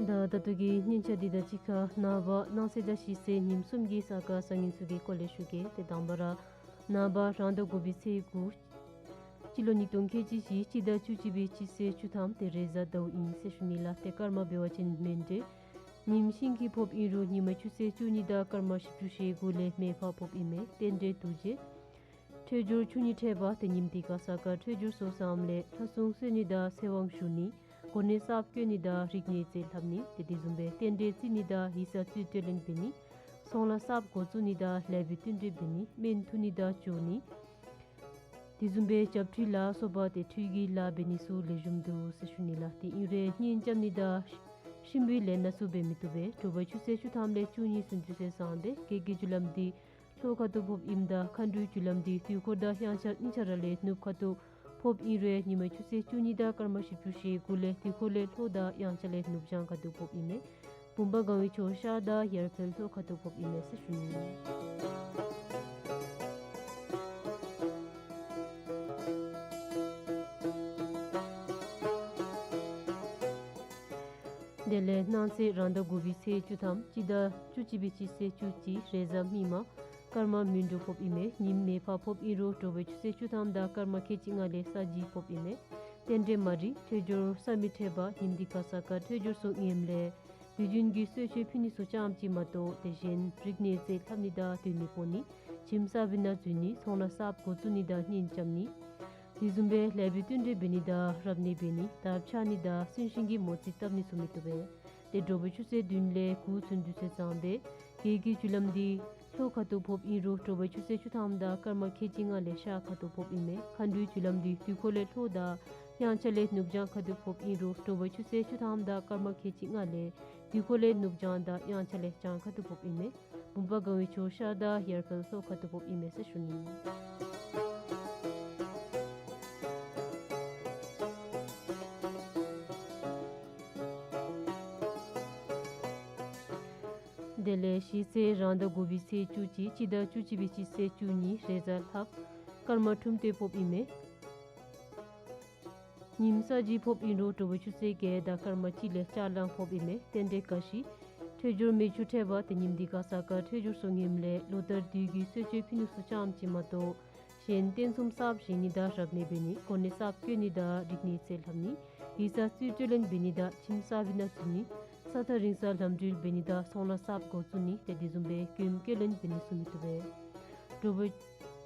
ད་ད་ལྟོ་གི་སྙན་ཆ་འདི་དང་གཅིག་ཁར་ནངས་པ་གནངས་ཚེ་དང་གཞེས་ཚེ་ཉིནམ་གསུམ་གྱི་གཟའ་སྐར་གསར་རྙིང་ཚུ་གི་སྐོར་ལས་ཞུ་གེ། ཏེ་དང་པ་ར་ནངས་པ་རང་ཟླ་དགུ་པའི་ཚེས་དགུ་སྤྱི་ལོ་ཉིས་སྟོང་ཁལ་གཅིག་བཞི་སྤྱི་ཟླ་བཅུ་གཅིག་པའི་སྤྱི་ཚེས་བཅུ་ཐམ་ཏེ་རེས་གཟའ་ཟླཝ་ཨིན་ཟེར་ཞུ་ནི་ལགས། ཏེ་སྐར་མ་འབད་བ་ཅིན་མཎྜལ། ཉིནམ་ཤིང་གི་ཕོརཔ་ཨིན་རུང་ཉི་མ་ཆུ་ཚོད་བཅུ་གཉིས་དང་སྐར་མ་བཞི་བཅུ་ཞེ་དགུ་ལས་མེ་ཕག་ཕོརཔ་ཨིན་མས། རྟེན་འབྲེལ་རྡོ་རྗེ། འཕྲོད་སྦྱོར་ཆུ་གཉིས་འཕྲད་པ་ཏེ་ཉིནམ་འདི་ག་གཟའ་སྐར་འཕྲོད་སྦྱོར་སོ་སོའམ་ལས་ལྷ་སྲུང་གསོལ་ནི་དང་ཚེ་དབང་ཞུ་ནི། གོ་གནས་གསརཔ་བསྐོ་ནི་དང་རིག་གནས་རྩིས་ལྷབ་ནི། ཏེ་དེ་བཟུམ་སྦེ་རྟེན་འབྲེལ་བརྩི་ནི་དང་ཡིག་ཚང་རྩིས་སྤྲོད་ལེན་འབད་ནི། ཚོང་ལཱ་གསརཔ་འགོ་བཙུགས་ནི་དང་ལེགས་པའི་བསྟུན་གྲོས་འབད་ནི། སྨན་འཐུ་ནི་དང་བཅོ་ནི། དེ་བཟུམ་སྦེ་བྱབས་ཁྲུས་ལ་སོགས་པ་ཏེ་ཁྲུས་ཀྱི་ལཱ་འབད་ནི་ཚུ་ལེགས་ཤོམ་འདུག་ཟེར་ཞུ་ནི་ལགས། ཏེ་ཨིན་རུང་གཉེན་རྐྱབ་ནི་དང་གཤིན་པོའི་ལས་སྣ་ཚུ་འབད་མི་བཏུབ་པས། དྲོ་པ་ཆུ་ཚོད་བཅུ་ཐམ་ལས་བཅུ་གཉིས་ཚུན་ཚོད་བཟང་སྟེ་གེགས་ཀྱི་རྒྱུ་ལམ་འདི་ལྷོ་ཁ་ཐུག་ཕོགཔ་ཨིནམ་ད་མཁའ་འགྲོའི་རྒྱུ་ལམ་འདི་དུས་འཁོར་དང་དབྱངས་འཆར་གཉིས་ཆ་ར་ལས་ནུབ་ཁ་ཐུག་ཕོགཔ་ཨིན་རུང་ཉི་མ་ཆུ་ཚོད་བཅུ་གཉིས་དང་སྐར་མ་བཞི་བཅུ་ཞེ་དགུ་ལས་དུས་འཁོར་ལས་ལྷོ་དང་དབྱངས་འཆར་ལས་ནུབ་བྱང་ཁ་ཐུག་ཕོགཔ་ཨིན་མས། བུམ་པ་གང་བའི་ཕྱོགས་ཤར་དང་ཡར་འཕེལ་ལྷོ་ཁ་ཐུག་ཕོགཔ་ཨིན་མས་ཟེར་ཞུ་ནི། དེ་ལས་གནངས་ཚེ་རང་ཟླ་དགུ་པའི་ཚེས་བཅུ་ཐམ་སྤྱི་ཟླ་བཅུ་གཅིག་པའི་སྤྱི་ཚེས་བཅུ་གཅིག་རེས་གཟའ་མིག་དམར་སྐར་མ་སྨིན་དྲུག་ཕོགཔ་ཨིན་མས། ཉིནམ་མེ་ཕག་ཕོགཔ་ཨིན་རུང་དྲོ་པའི་ཆུ་ཚོད་བཅུ་ཐམ་དང་སྐར་མ་ཁལ་གཅིག་ལྔ་ལས་ས་བྱི་ཕོགཔ་ཨིན་མས། རྟེན་འབྲེལ་མ་རིག་འཕྲོད་སྦྱོར་ས་མི་འཕྲད་པ་ཉིནམ་འདི་ག་གཟའ་སྐར་འཕྲོད་སྦྱོར་སོ་ལྔའམ་ལས་ དུས་རྒྱུན་གྱི་གསོལ་མཆོད་ཕུལ་ནི་ཚུ་ཙམ་ཅིག་མ་གཏོགས་དེ་བཞིན་རིག་གནས་རྩིས་ལྷབ་ནི་དང་སྡོད་གནས་སྤོ་ནི། ཁྱིམ་གསརཔ་ནང་འཛུལ་ནི། ཚོང་ལཱ་གསརཔ་འགོ་བཙུགས་ནི་དང་གཉེན་རྐྱབ་ནི། དེ་བཟུམ་སྦེ་ལེགས་པའི་བསྟུན་གྲོས་འབད་ནི་དང་རབ་གནས་འབད་ནི། དར་འཕྱར་ནི་དང་གསོན་གཤིན་གྱི་མོ་རྩིས་བཏབ་ནི་ཚུ་མི་བཏུབ་པས། ཏེ་དྲོ་པའི་ཆུ་ཚོད་བདུན་ལས་དགུ་ཚུན་དུས་ཚོད་བཟང་པས། གེགས་ཀྱི་རྒྱུ་ལམ་འདི་ལྷོ་ཁ་ཐུག་ཕོགཔ་ཨིན་རུང་དྲོ་པའི་ཆུ་ཚོད་བཅུ་ཐམ་དང་སྐར་མ་ཁལ་གཅིག་ལྔ་ལས་ཤར་ཁ་ཐུག་ཕོགཔ་ཨིན་མས། མཁའ་འགྲོའི་རྒྱུ་ལམ་འདི་དུས་འཁོར་ལས་ལྷོ་དང་དབྱངས་འཆར་ལས་ནུབ་བྱང་ཁ་ཐུག་ཕོགཔ་ཨིན་རུང་དྲོ་པའི་ཆུ་ཚོད་བཅུ་ཐམ་དང་སྐར་མ་ཁལ་གཅིག་ལྔ་ལས་དུས་འཁོར་ལས་ནུབ་བྱང་དང་དབྱངས་འཆར་ལས་བྱང་ཁ་ཐུག་ཕོགཔ་ཨིན་མས། བུམ་པ་གང་བའི་ཕྱོགས་ཤར་དང་ཡར་འཕེལ་ལྷོ་ཁ་ཐུག་ཕོགཔ་ཨིན་མས་ཟེར་ཞུ་ནི། དེ་ལས་ཤི་ཚེས་རང་ཟླ་དགུ་པའི་ཚེས་བཅུ་གཅིག་སྤྱི་ཟླ་བཅུ་གཅིག་པའི་སྤྱི་ཚེས་བཅུ་གཉིས་རེས་གཟའ་ལྷག། སྐར་མ་ཁྲུམས་སྟོད་ཕོགཔ་ཨིན་མས། ཉིམ་གསར་བརྗེ་ཕོགཔ་ཨིན་རུང་དྲོ་པའི་ཆུ་ཚོད་བརྒྱད་དང་སྐར་མ་གཅིག་ལས་ལྕགས་གླང་ཕོགཔ་ཨིན་མས། རྟེན་འབྲེལ་དགའ་ཞིང་འཕྲོད་སྦྱོར་མི་ཕྱུགས་འཕྲད་པ། ཏེ་ཉིནམ་འདི་ག་ས་ག་འཕྲོད་སྦྱོར་སོ་ངནམ་ལས་ལོ་ལྟར་དུས་ཀྱི་གསོལ་མཆོད་ཕུལ་ནི་ཚུ་ཙམ་ཅིག་མ་གཏོགས་གཞན་རྟེན་གསུམ་གསརཔ་བཞེངས་ནི་དང་རབ་གནས་འབད་ནི། གོ་གནས་གསརཔ་བསྐོ་ནི་དང་རིག་གནས་རྩིས་ལྷབ་ནི། ཡིག་ཚང་རྩིས་སྤྲོད་ལེན་འབད་ནི་དང་ཁྱིམ་གསར་པའི་ནང་འཛུལ་ནི། ས་ཐག་རིང་སར་ལམ་འགྲུལ་འབད་ནི་དང་ཚོང་ལཱ་གསརཔ་འགོ་བཙུགས་ནི། ཏེ་དེ་བཟུམ་སྦེ་མགྱོནམ་བསྐྱོད་ལེན་འབད་ནི་ཚུ་མི་བཏུབ་པས། དྲོ་པ་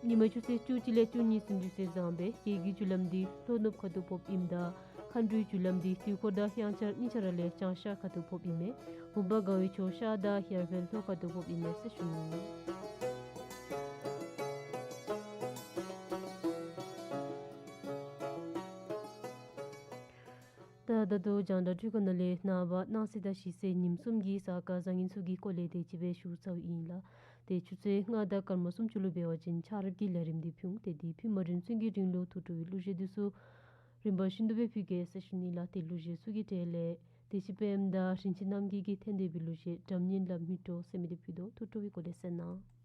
ཉིན་མའི་ཆུ་ཚོད་བཅུ་གཅིག་ལས་བཅུ་གཉིས་ཚུན་དུས་ཚོད་བཟང་པས། གེགས་ཀྱི་རྒྱུ་ལམ་འདི་ལྷོ་ནུབ་ཁ་ཐུག་ཕོགཔ་ཨིནམ་ད་མཁའ་འགྲོའི་རྒྱུ་ལམ་འདི་དུས་འཁོར་དང་དབྱངས་འཆར་གཉིས་ཆ་ར་ལས་བྱང་ཤར་ཁ་ཐུག་ཕོགཔ་ཨིན་མས། བུམ་པ་གང་བའི་ཕྱོགས་ཤར་དང་ཡར་འཕེལ་ལྷོ་ཁ་ཐུག་ཕོགཔ་ཨིན་མས་ཟེར་ཞུ་ནི། ད་ད་ལྟོ་རྒྱང་བསྒྲགས་འཕྲུལ་ཁང་ནང་ལས་ནངས་པ་གནངས་ཚེ་དང་གཞེས་ཚེས་ཉིནམ་གསུམ་གྱི་གཟའ་སྐར་བཟང་ངན་ཚུ་གི་སྐོར་ལས་དེ་ཅིག་སྦེ་ཞུ་ཚརཝ་ཨིན་ལགས། ཏེ་ཆུ་ཚོད་ལྔ་དང་སྐར་མ་སུམ་ཅུ་ལུ་འབད་བ་ཅིན་ཆ་རོགས་ཀྱི་ལས་རིམ་འདི་ཕུལ་འོང་། ཏེ་འདི་ཕུལ་མ་རན་ཚུན་གྱི་རིང་ལུ་ཐུགས་སྤྲོ་བའི་གླུ་གཞས་འདི་ཚུ་རིམ་པ་བཞིན་དུ་སྦེ་ཕུལ་གེ་ཟེར་ཞུ་ནི་ལགས། ཏེ་གླུ་གཞས་ཚུ་གི་གྲས་ལས་བདེ་ཆེན་པདྨ་དང་རིན་ཆེན་རྣམ་རྒྱལ་གྱིས་འཐེན་ཏེ་སྦེ་གླུ་གཞས་འགྲམ་ཉེ་ལ་མི་སྤྲོ་ཟེར་མི་འདི་ཕུལ་དོ། ཐུགས་སྤྲོ་བའི་སྒོ་ལས་གསན་གནང་།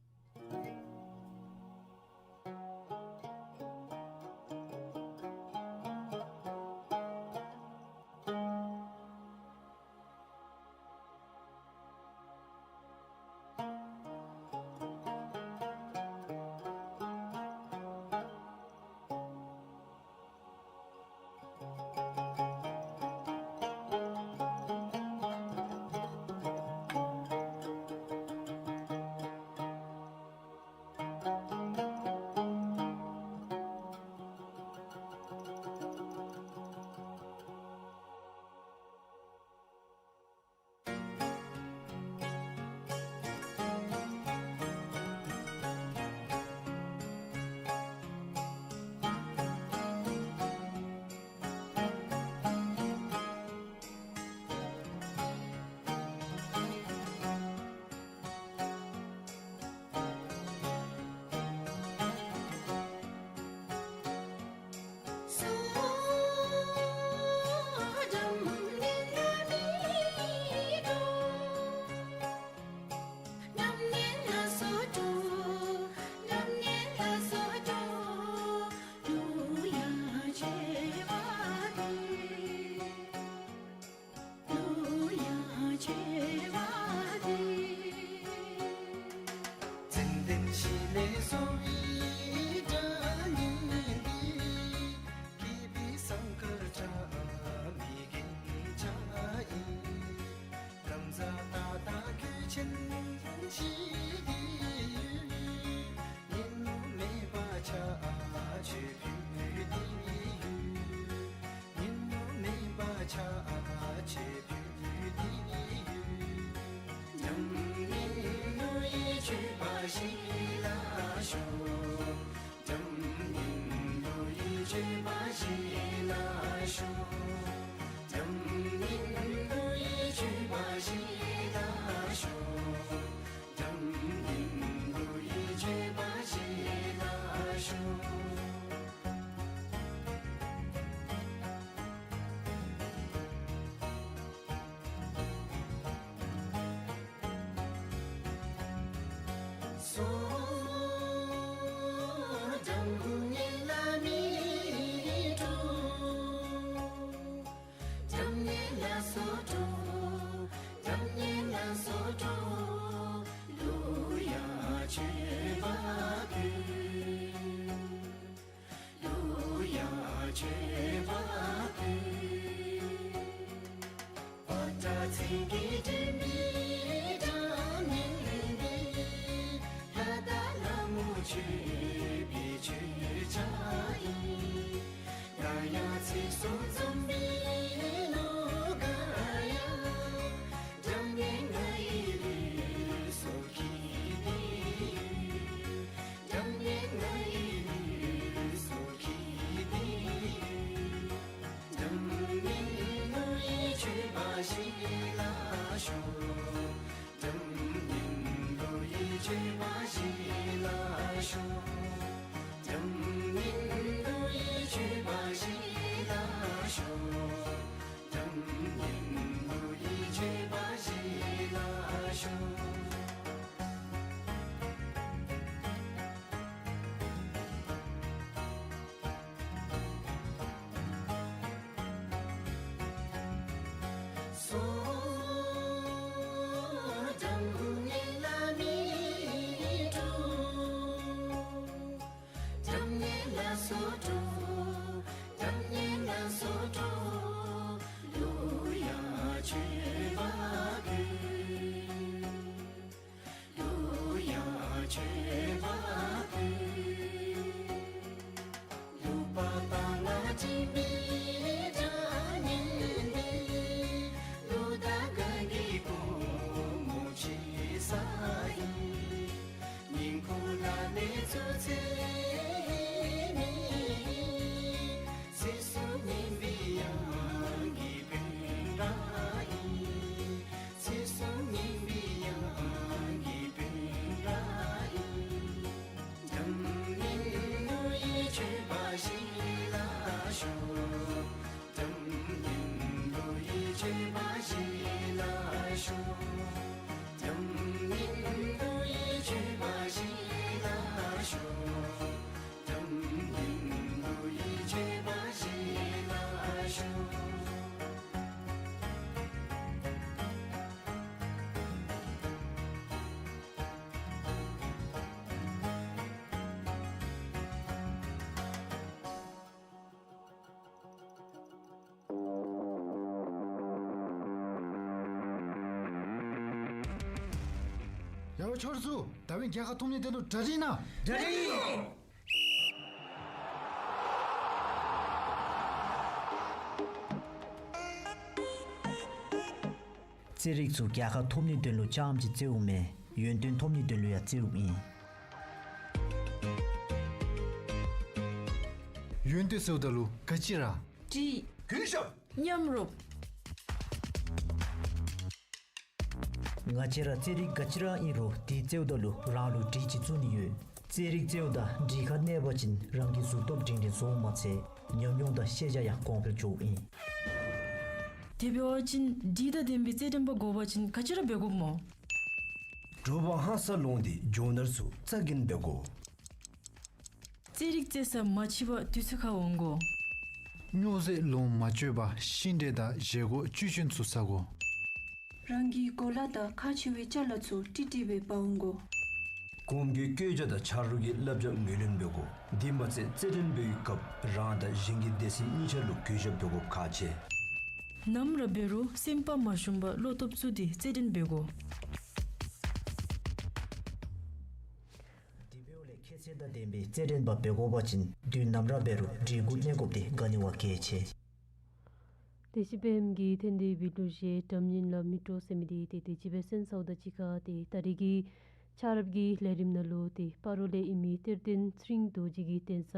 མཆོད་པ་བཞེས་ལ་ཤོག། དམ་ཉིད་ལུ་ཡི་མཆོད་པ་བཞེས་ལ་ཤོག། དམ་ཉིད་ལུ་ཡི་མཆོད་པ་བཞེས་ལ་ཤོག། སོ། དམ་ཉིད་ལ་མི་སྤྲོ། དམ་ཉིད་ལ་སོ་སྤྲོ། དམ་ཉིད་ལ་སོ་སྤྲོ། ལུ་ཡ་མཆོད་པ་ཕུལ། ལུ་ཡ་མཆོད་པ་ཕུལ། ལུ་པ་ཏ་ང་ཅི་མི་ཏྲ་ཉིན་ཏེ། ལུ་ད་ག་གི་ཀོ་མོ་ཆེ་ས་ཨིན། ཉིན་ཀོ་ལ་ནེ་ཚུ་ཚེ་མི། ཚེ་གསུམ་ཉིན་པའི་ཡང་གི་བུམ་ཏ་ཨིན། ཚེ་གསུམ་ཉིན་པའི་ཡང་གི་བུམ་ཏ་ཨིན། དམ་ཉིད་ལུ་ཡི་མཆོད་པ་བཞེས་ལ་ཤོག། དམ་ཉིད་ལུ་ཡི་མཆོད་པ་བཞེས་ལ་ཤོག། དམ་ཉིད་ལུ་ཡི་མཆོད་པ་བཞེས་ལ་ཤོག། དམ་ཉིད་ལུ་ཡི་མཆོད་པ་བཞེས་ལ་ཤོག། ཡ་ཆོས་ར་ཚུ། ད་བན་རྒྱལ་ཁ་ཐོབ་ནིའི་དོན་ལུ་གྲ་སྒྲིག་གནང་། གྲ་སྒྲིག། རྩེད་རིགས་ཚུ་རྒྱལ་ཁ་ཐོབ་ནིའི་དོན་ལུ་རྐྱངམ་ཅིག་རྩེཝ་མེན། ཡོན་ཏན་ཐོབ་ནིའི་དོན་ལུ་ཡང་རྩེཝ་ཨིན། ཡོན་ཏན་ཟེརཝ་ད་ལུ་ག་ཅི་ར། འགྲིག། གུས་ཞབས། མཉམ་རོགས། ང་བཅས་ར་རྩེད་རིགས་ག་ཅི་ར་ཨིན་རུང་དེ་རྩེཝ་ད་ལུ་རང་ལུ་སྒྲིག་ཅིག་བཙུགས་ནི་ཡོད། རྩེད་རིགས་རྩེཝ་ད་སྒྲིག་ཁར་གནས་པ་ཅིན་རང་གི་གཟུགས་སྟོབས་སྒྲིང་སྒྲིང་བཟོཝ་མ་ཚད་ཉམས་མྱོང་དང་ཤེས་བྱ་ཡང་གོང་འཕེལ་འགྱོཝ་ཨིན། དེ་འབད་བ་ཅིན་སྒྲིག་དང་ལྡན་པའི་རྩེད་འགྲན་པ་དགོ་པ་ཅིན་ག་ཅི་ར་འབད་དགོཔ་སྨོ། དྲོ་པ་ཧང་སང་ལོང་སྟེ་མགྱོནམ་ཚུ་རྩ་འགེངས་འབད་དགོ། རྩེད་རིགས་རྩེ་ས་མ་ཕྱི་བར་དུས་ཚོད་ཁར་འོང་དགོ། སྨྱོ་རྫས་ལོངས་མ་སྤྱོད་པར་ཤིང་འབྲས་དང་བཞེས་སྒོ་བཅུད་ཅན་ཚུ་ཟ་དགོ། རང་གི་གོ་ལ་དང་ཁ་ཕྱེ་བའི་ཅ་ལ་ཚུ་ཀྲིག་ཀྲི་སྦེ་འབག་འོང་དགོ། གོང་གི་བཀོད་རྒྱ་དང་ཆ་རོགས་ཀྱི་བསླབ་བྱ་ངོས་ལེན་འབད་དགོ། དེ་མ་ཚད་རྩེད་འགྲན་འབད་བའི་སྐབས་རང་དང་གཞན་གྱི་སྡེ་ཚན་གཉིས་ཆ་ལུ་གུས་ཞབས་འབད་དགོཔ་ཁག་ཆེ། ནམ་ར་འབད་རུང་སེམས་པ་མ་ཞུམ་པར་བློ་སྟོབས་བཙུགས་ཏེ་རྩེད་འགྲན་འབད་དགོ། དེ་འབདཝ་ལས་ཁྱད་ཚད་དང་ལྡན་པའི་རྩེད་འགྲན་པ་འབད་དགོ་པ་ཅིན་དུས་ནམ་ར་འབད་རུང་སྒྲིག་གུ་གནས་དགོཔ་དེ་ག་ནི་བ་གལ་ཆེ། དེ་ཅིག་སྦེ་ཨེམ་གི་ཐེན་དེ་བི་ལུ་ཞེ་དམ་ཉིད་ལ་མི་སྤྲོ་ཟེར་མི་དེ་དེ་དེ་ཅིག་སྦེ་གསན་ཚརཝ་ད་གཅིག་ཁར་ཏེ་ད་རིས་ཀྱི་ཆ་རོགས་ཀྱི་ལས་རིམ་ནང་ལུ་ཏེ་སྤ་རོ་ལས་ཨིན་མི་གཏེར་སྟོན་ཚེ་རིང་རྡོ་རྗེ་གི་གདན་ས་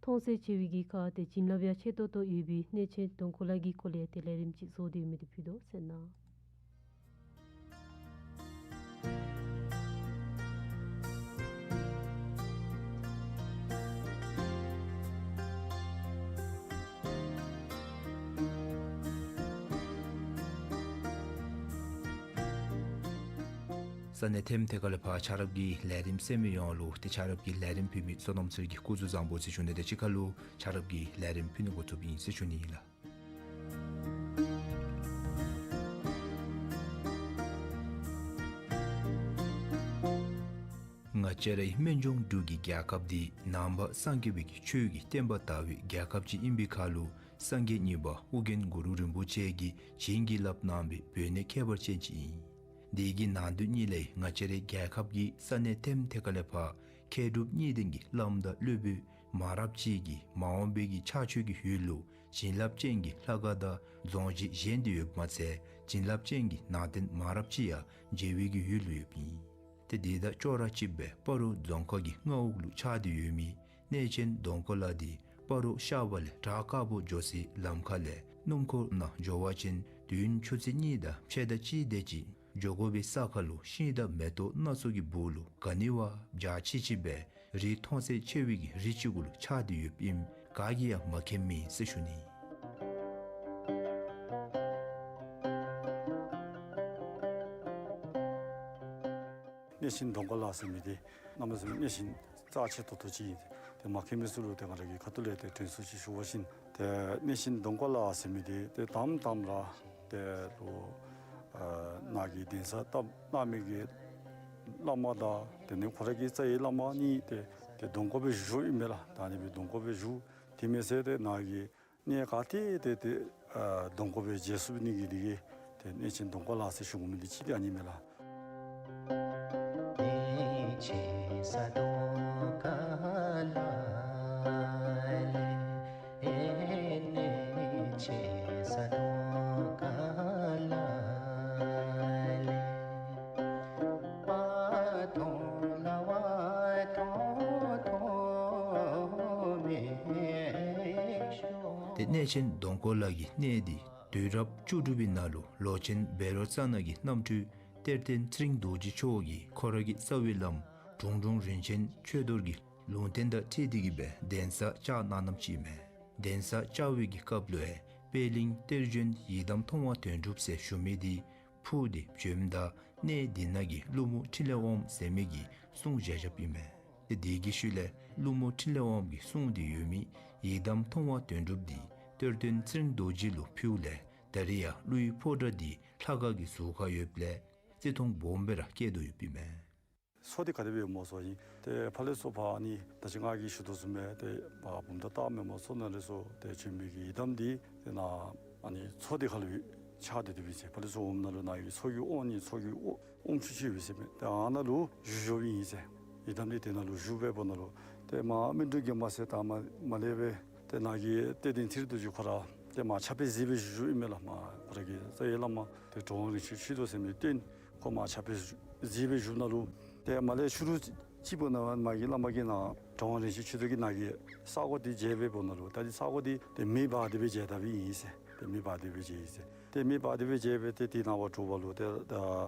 མཐོང་ཚད་ཆེ་བའི་གི་ཁར་ཏེ་བྱིན་རླབས་ཡང་ཆེ་ཏོག་ཏོ་ཡོད་པའི་གནས་ཆེན་དོང་ཁོ་ལ་གི་སྐོར་ལས་ཏེ་ལས་རིམ་ཅིག་བཟོ་སྟེ་ཡོད་མི་དེ་ཕུལ་དོ་ཟེར་ན། ས་གནས་ཐེམ་ཐེ་ཁ་ལས་ཕར་ཆ་རོགས་ཀྱི་ལས་རིམ་གསན་མི་ཡོངས་ལུ་ཏེ་ཆ་རོགས་ཀྱི་ལས་རིམ་ཕུལ་མི་བསོད་ནམས་ཚེ་རིང་གིས་སྐུ་གཟུགས་བཟང་པོ་ཟེར་ཞུ་ནི་དང་གཅིག་ཁར་ལུ་ཆ་རོགས་ཀྱི་ལས་རིམ་ཕུལ་ནི་འགོ་བཙུགསཔ་ཨིན་ཟེར་ཞུ་ནི་ཨིན་ལགས། ང་བཅས་རའི་སྨན་ལྗོངས་འབྲུག་གི་རྒྱལ་ཁབ་འདི་ནང་པ་སངས་རྒྱས་པའི་གི་ཆོས་ཀྱི་བསྟན་པ་དར་བའི་རྒྱལ་ཁབ་ཅིག་ཨིན་པའི་ཁར་ལུ་སངས་རྒྱས་གཉིས་པ་ཨོ་རྒྱན་གུ་རུ་རིན་པོ་ཆེ་གིས་བྱིན་གྱིས་བརླབས་གནང་བའི་བོད་གནས་ཁྱད་པར་ཅན་ཅིག་ཨིན། དེ་གི་ནང་དོན་གཉིས་ལས་ང་བཅས་རའི་རྒྱལ་ཁབ་ཀྱི་ས་གནས་ཐེམ་ཐེ་ཁ་ལས་ཕར་མཁས་གྲུབ་གཉིས་ལྡན་གྱི་བླམ་དང་སློབ་དཔོན་མང་རབས་ཅིག་གིས་མ་འོངས་པའི་གི་ཕྱག་མཆོད་ཀྱི་ཡུལ་ལུ་བྱིན་རླབས་ཅན་གྱི་ལྷ་ཁང་དང་རྫོང་གཞིས་བཞེངས་ཏེ་ཡོདཔ་མ་ཚད་བྱིན་རླབས་ཅན་གྱི་ནང་རྟེན་མང་རབས་ཅིག་ཡང་མཇལ་བའི་གི་ཡུལ་ལུ་ཡོདཔ་ཨིན། ཏེ་དེ་དང་ཅོག་ར་གཅིགཔ་སྦེ་སྤ་རོ་རྫོང་ཁག་གི་མངའ་འོག་ལུ་ཆགས་ཏེ་ཡོད་མི་གནས་ཆེན་དོང་ཁོ་ལ་འདི་སྤ་རོ་ཤར་པ་ལས་བྲག་དཀར་པོ་འགྱོ་སའི་ལམ་ཁ་ལས་སྣུམ་འཁོར་ནང་འགྱོ་བ་ཅིན་དུས་ཡུན་ཆུ་ཚོད་གཉིས་དང་ཕྱེད་དང་གཅིག་དེ་ཅིག་ འགྱོ་དགོ་པའི་ས་ཁར་ལུ་ཤིང་དང་མེ་ཏོག་སྣ་ཚོགས་ཀྱི་སྦུག་ལུ་ག་ནི་བ་འཇའ་ཆི་ཆི་སྦེ་རི་མཐོང་ཚད་ཆེ་བའི་གི་རི་ཅིག་གུ་ལུ་ཆགས་ཏེ་ཡོདཔ་ཨིནམ་ག་གིས་ཡང་མ་མཁྱེནམ་མེད་ཟེར་ཞུ་ནི། གནས་ཆེན་གདོང་དཀར་ལ་ཟེར་མི་འདི་གནམ་མེད་ས་མེད་གནས་ཆེན་རྩ་ཆེ་ཏོག་ཏོ་ཅིག་ཨིན། ཏེ་མ་མཁྱེན་མི་ཚུ་ལུ་ཏེ་ང་ར་གི་ཁ་ཐུག་ལས་ཏེ་དྲན་གསོ་ཅིག་ཞུ་བ་ཅིན་ཏེ་གནས་ཆེན་གདོང་དཀར་ལ་ཟེར་མི་འདི་ཏེ་དང་པ་དང་པ་ར་ཏེ་ལུ་ཨ་ནཱ་གི་གདན་ས་བཏབ་གནང་མི་གི་བླ་མ་དང་དེ་ལས་ཁོ་ར་གི་རྩ་བའི་བླ་མ་གཉིས་ཏེ་ཏེ་གདོང་དཀར་སྦེ་བཞུགས་ཡོདཔ་ཨིན་མས་ལགས། ད་ཨ་ནི་སྦེ་གདོང་དཀར་སྦེ་བཞུགས། དེ་མེན་ཟེར་ཏེ་ནཱ་གི་གནས་ག་ཏེ་ཏེ་ཏེ་ཨ་གདོང་དཀར་སྦེ་མཇལ་ཚུགས་ནི་གི་དེ་གིས་ཏེ་གནས་ཆེན་གདོང་དཀར་ལ་ཟེར་ཞུ་དགོ་མི་འདི་ཅིག་ཏེ་ཨ་ནི་མས་ལགས། ཏེ་གནས་ཆེན་གདོང་དཀར་ལ་གི་གནས་འདི་དུས་རབས་བཅུ་དྲུག་པའི་ནང་ལུ་ལོ་ཆེན་བཻ་རོ་ཙ་ན་གི་རྣམ་འཕྲུལ་གཏེར་སྟོན་ཚེ་རིང་རྡོ་རྗེ་མཆོག་གིས་ཁོ་ར་གི་རྩ་བའི་བླམ་དྲུང་དྲུང་རིན་ཆེན་ཆོས་རྡོར་གྱི་ལུང་བསྟན་དང་འཁྲིལ་ཏེ་གིས་སྦེ་གདན་ས་བཅགས་གནང་གནངམ་ཅིག་ཨིན་མས། གདན་ས་བཅགས་པའི་གི་སྐབས་ལུ་ཡང་པད་གླིང་གཏེར་བྱོན་ཡི་དམ་མཐོང་བ་དོན་གྲུབ་ཟེར་ཞུ་མི་འདི་འཕུར་ཏེ་བྱོནམ་ད་གནས་འདི་ནང་གི་ཀླུ་མོ་ཕྲིན་ལས་དབངམོ་ཟེར་མི་གིས་སྲུང་བཞག་བཞགཔ་ཨིན་མས། ཏེ་དེ་གི་ཤུལ་ལས་ཀླུ་མོ་ཕྲིན་ལས་དབངམོ་གི་སྲུང་འདི་ཡོད་མི་ཡི་དམ་མཐོང་བ་དོན་གྲུབ་འདི་གཏེར་སྟོན་ཚེ་རིང་རྡོ་རྗེ་ལུ་ཕུལཝ་ལས་ད་རེས་ཡང་ཀླུའི་ཕོ་བྲང་འདི་ལྷ་ཁང་གི་ཟུར་ཁར་ཡོདཔ་ལས་བརྩི་མཐོང་སྦོམ་སྦེ་ར་བསྐྱེད་དོ་ཡོདཔ་ཨིན་མས། མཚོ་འདི་ག་དེ་སྦེ་ཡོདཔ་སྨོ་ཟེར་བ་ཅིན་ཏེ་ཕར་ལས་ཚུར་ཕར་ཨ་ནི་ད་ཅི་ང་གིས་ཞུ་དོ་བཟུམ་སྦེ་ཏེ་བུམ་ཐང་སྟག་མོའི་མཚོ་ནང་ལས་ཚུར་ཏེ་བྱོན་མི་གི་ཡི་དམ་འདི་ཏེ་ནཱ་ཨ་ནི་མཚོ་འདི་ཁར་ལུ་ཆགས་ཏེ་སྡོདཔ་ཨིན་ཟེར། ཕར་ལས་ཚུར་འོངམ་ད་ལུ་ནཱ་གི་མཚོ་གི་དབང་ནི་མཚོ་གི་དབང་དབང་ཕྱུག་ཅིག་ཡོད་ཟེར་མས། ཏེ་ཨ་ནཱ་ལུ་བཞུགས་བཞུགསཔ་ཨིན་ཟེར། ཡི་དམ་འདི་ཏེ་ནཱ་ལུ་བཞུགས་སྦེ་འབདཝ་ད་ལུ་ཏེ་མར་སྨིན་གྲོལ་གྱི་མ་ཚད་ད་མར་མར་ལས་སྦེ་ཏེ་ནཱ་གི་གཏེར་སྟོན་ཚེ་རིང་རྡོ་རྗེ་ཁོ་ར་ཏེ་མར་ཕྱག་དཔེ་གཟིགས་སྦེ་བཞུགས་བཞུགསཔ་ཨིན་མས་ལགས། མར་ཁོ་ར་གི་རྩ་བའི་བླ་མ་ཏེ་གྲུབ་དབང་རིན་ཆེན་ཆོས་རྡོར་ཟེར་མི་བསྟེན་ཁོ་མར་ཕྱག་དཔེ་གཟིགས་སྦེ་བཞུགསཔ་ད་ལུ་ཏེ་མར་ལས་ཕྱི་རུ་ཅིག་འབདཝ་ད་མར་གྱི་བླ་མ་གིས་ནཱ་གྲུབ་དབང་རིན་ཆེན་ཆོས་རྡོར་གྱིས་ནཱ་གི་ས་གོ་འདི་མཇལ་སྦེ་འབདཝ་ད་ལུ་ད་འདི་ས་གོ་འདི་ཏེ་མེ་འབར་ཏེ་སྦེ་མཇལ་དཝ་ཨིན་ཟེར། ཏེ་མེ་འབར་ཏེ་སྦེ་མཇལ་ཡི་ཟེར། ཏེ་མེ་འབར་ཏེ་སྦེ་མཇལ་སྦེ་ཏེ་དེ་ནང་ཕར་འགྱོཝ་ད་ལུ་ཏེ་ད་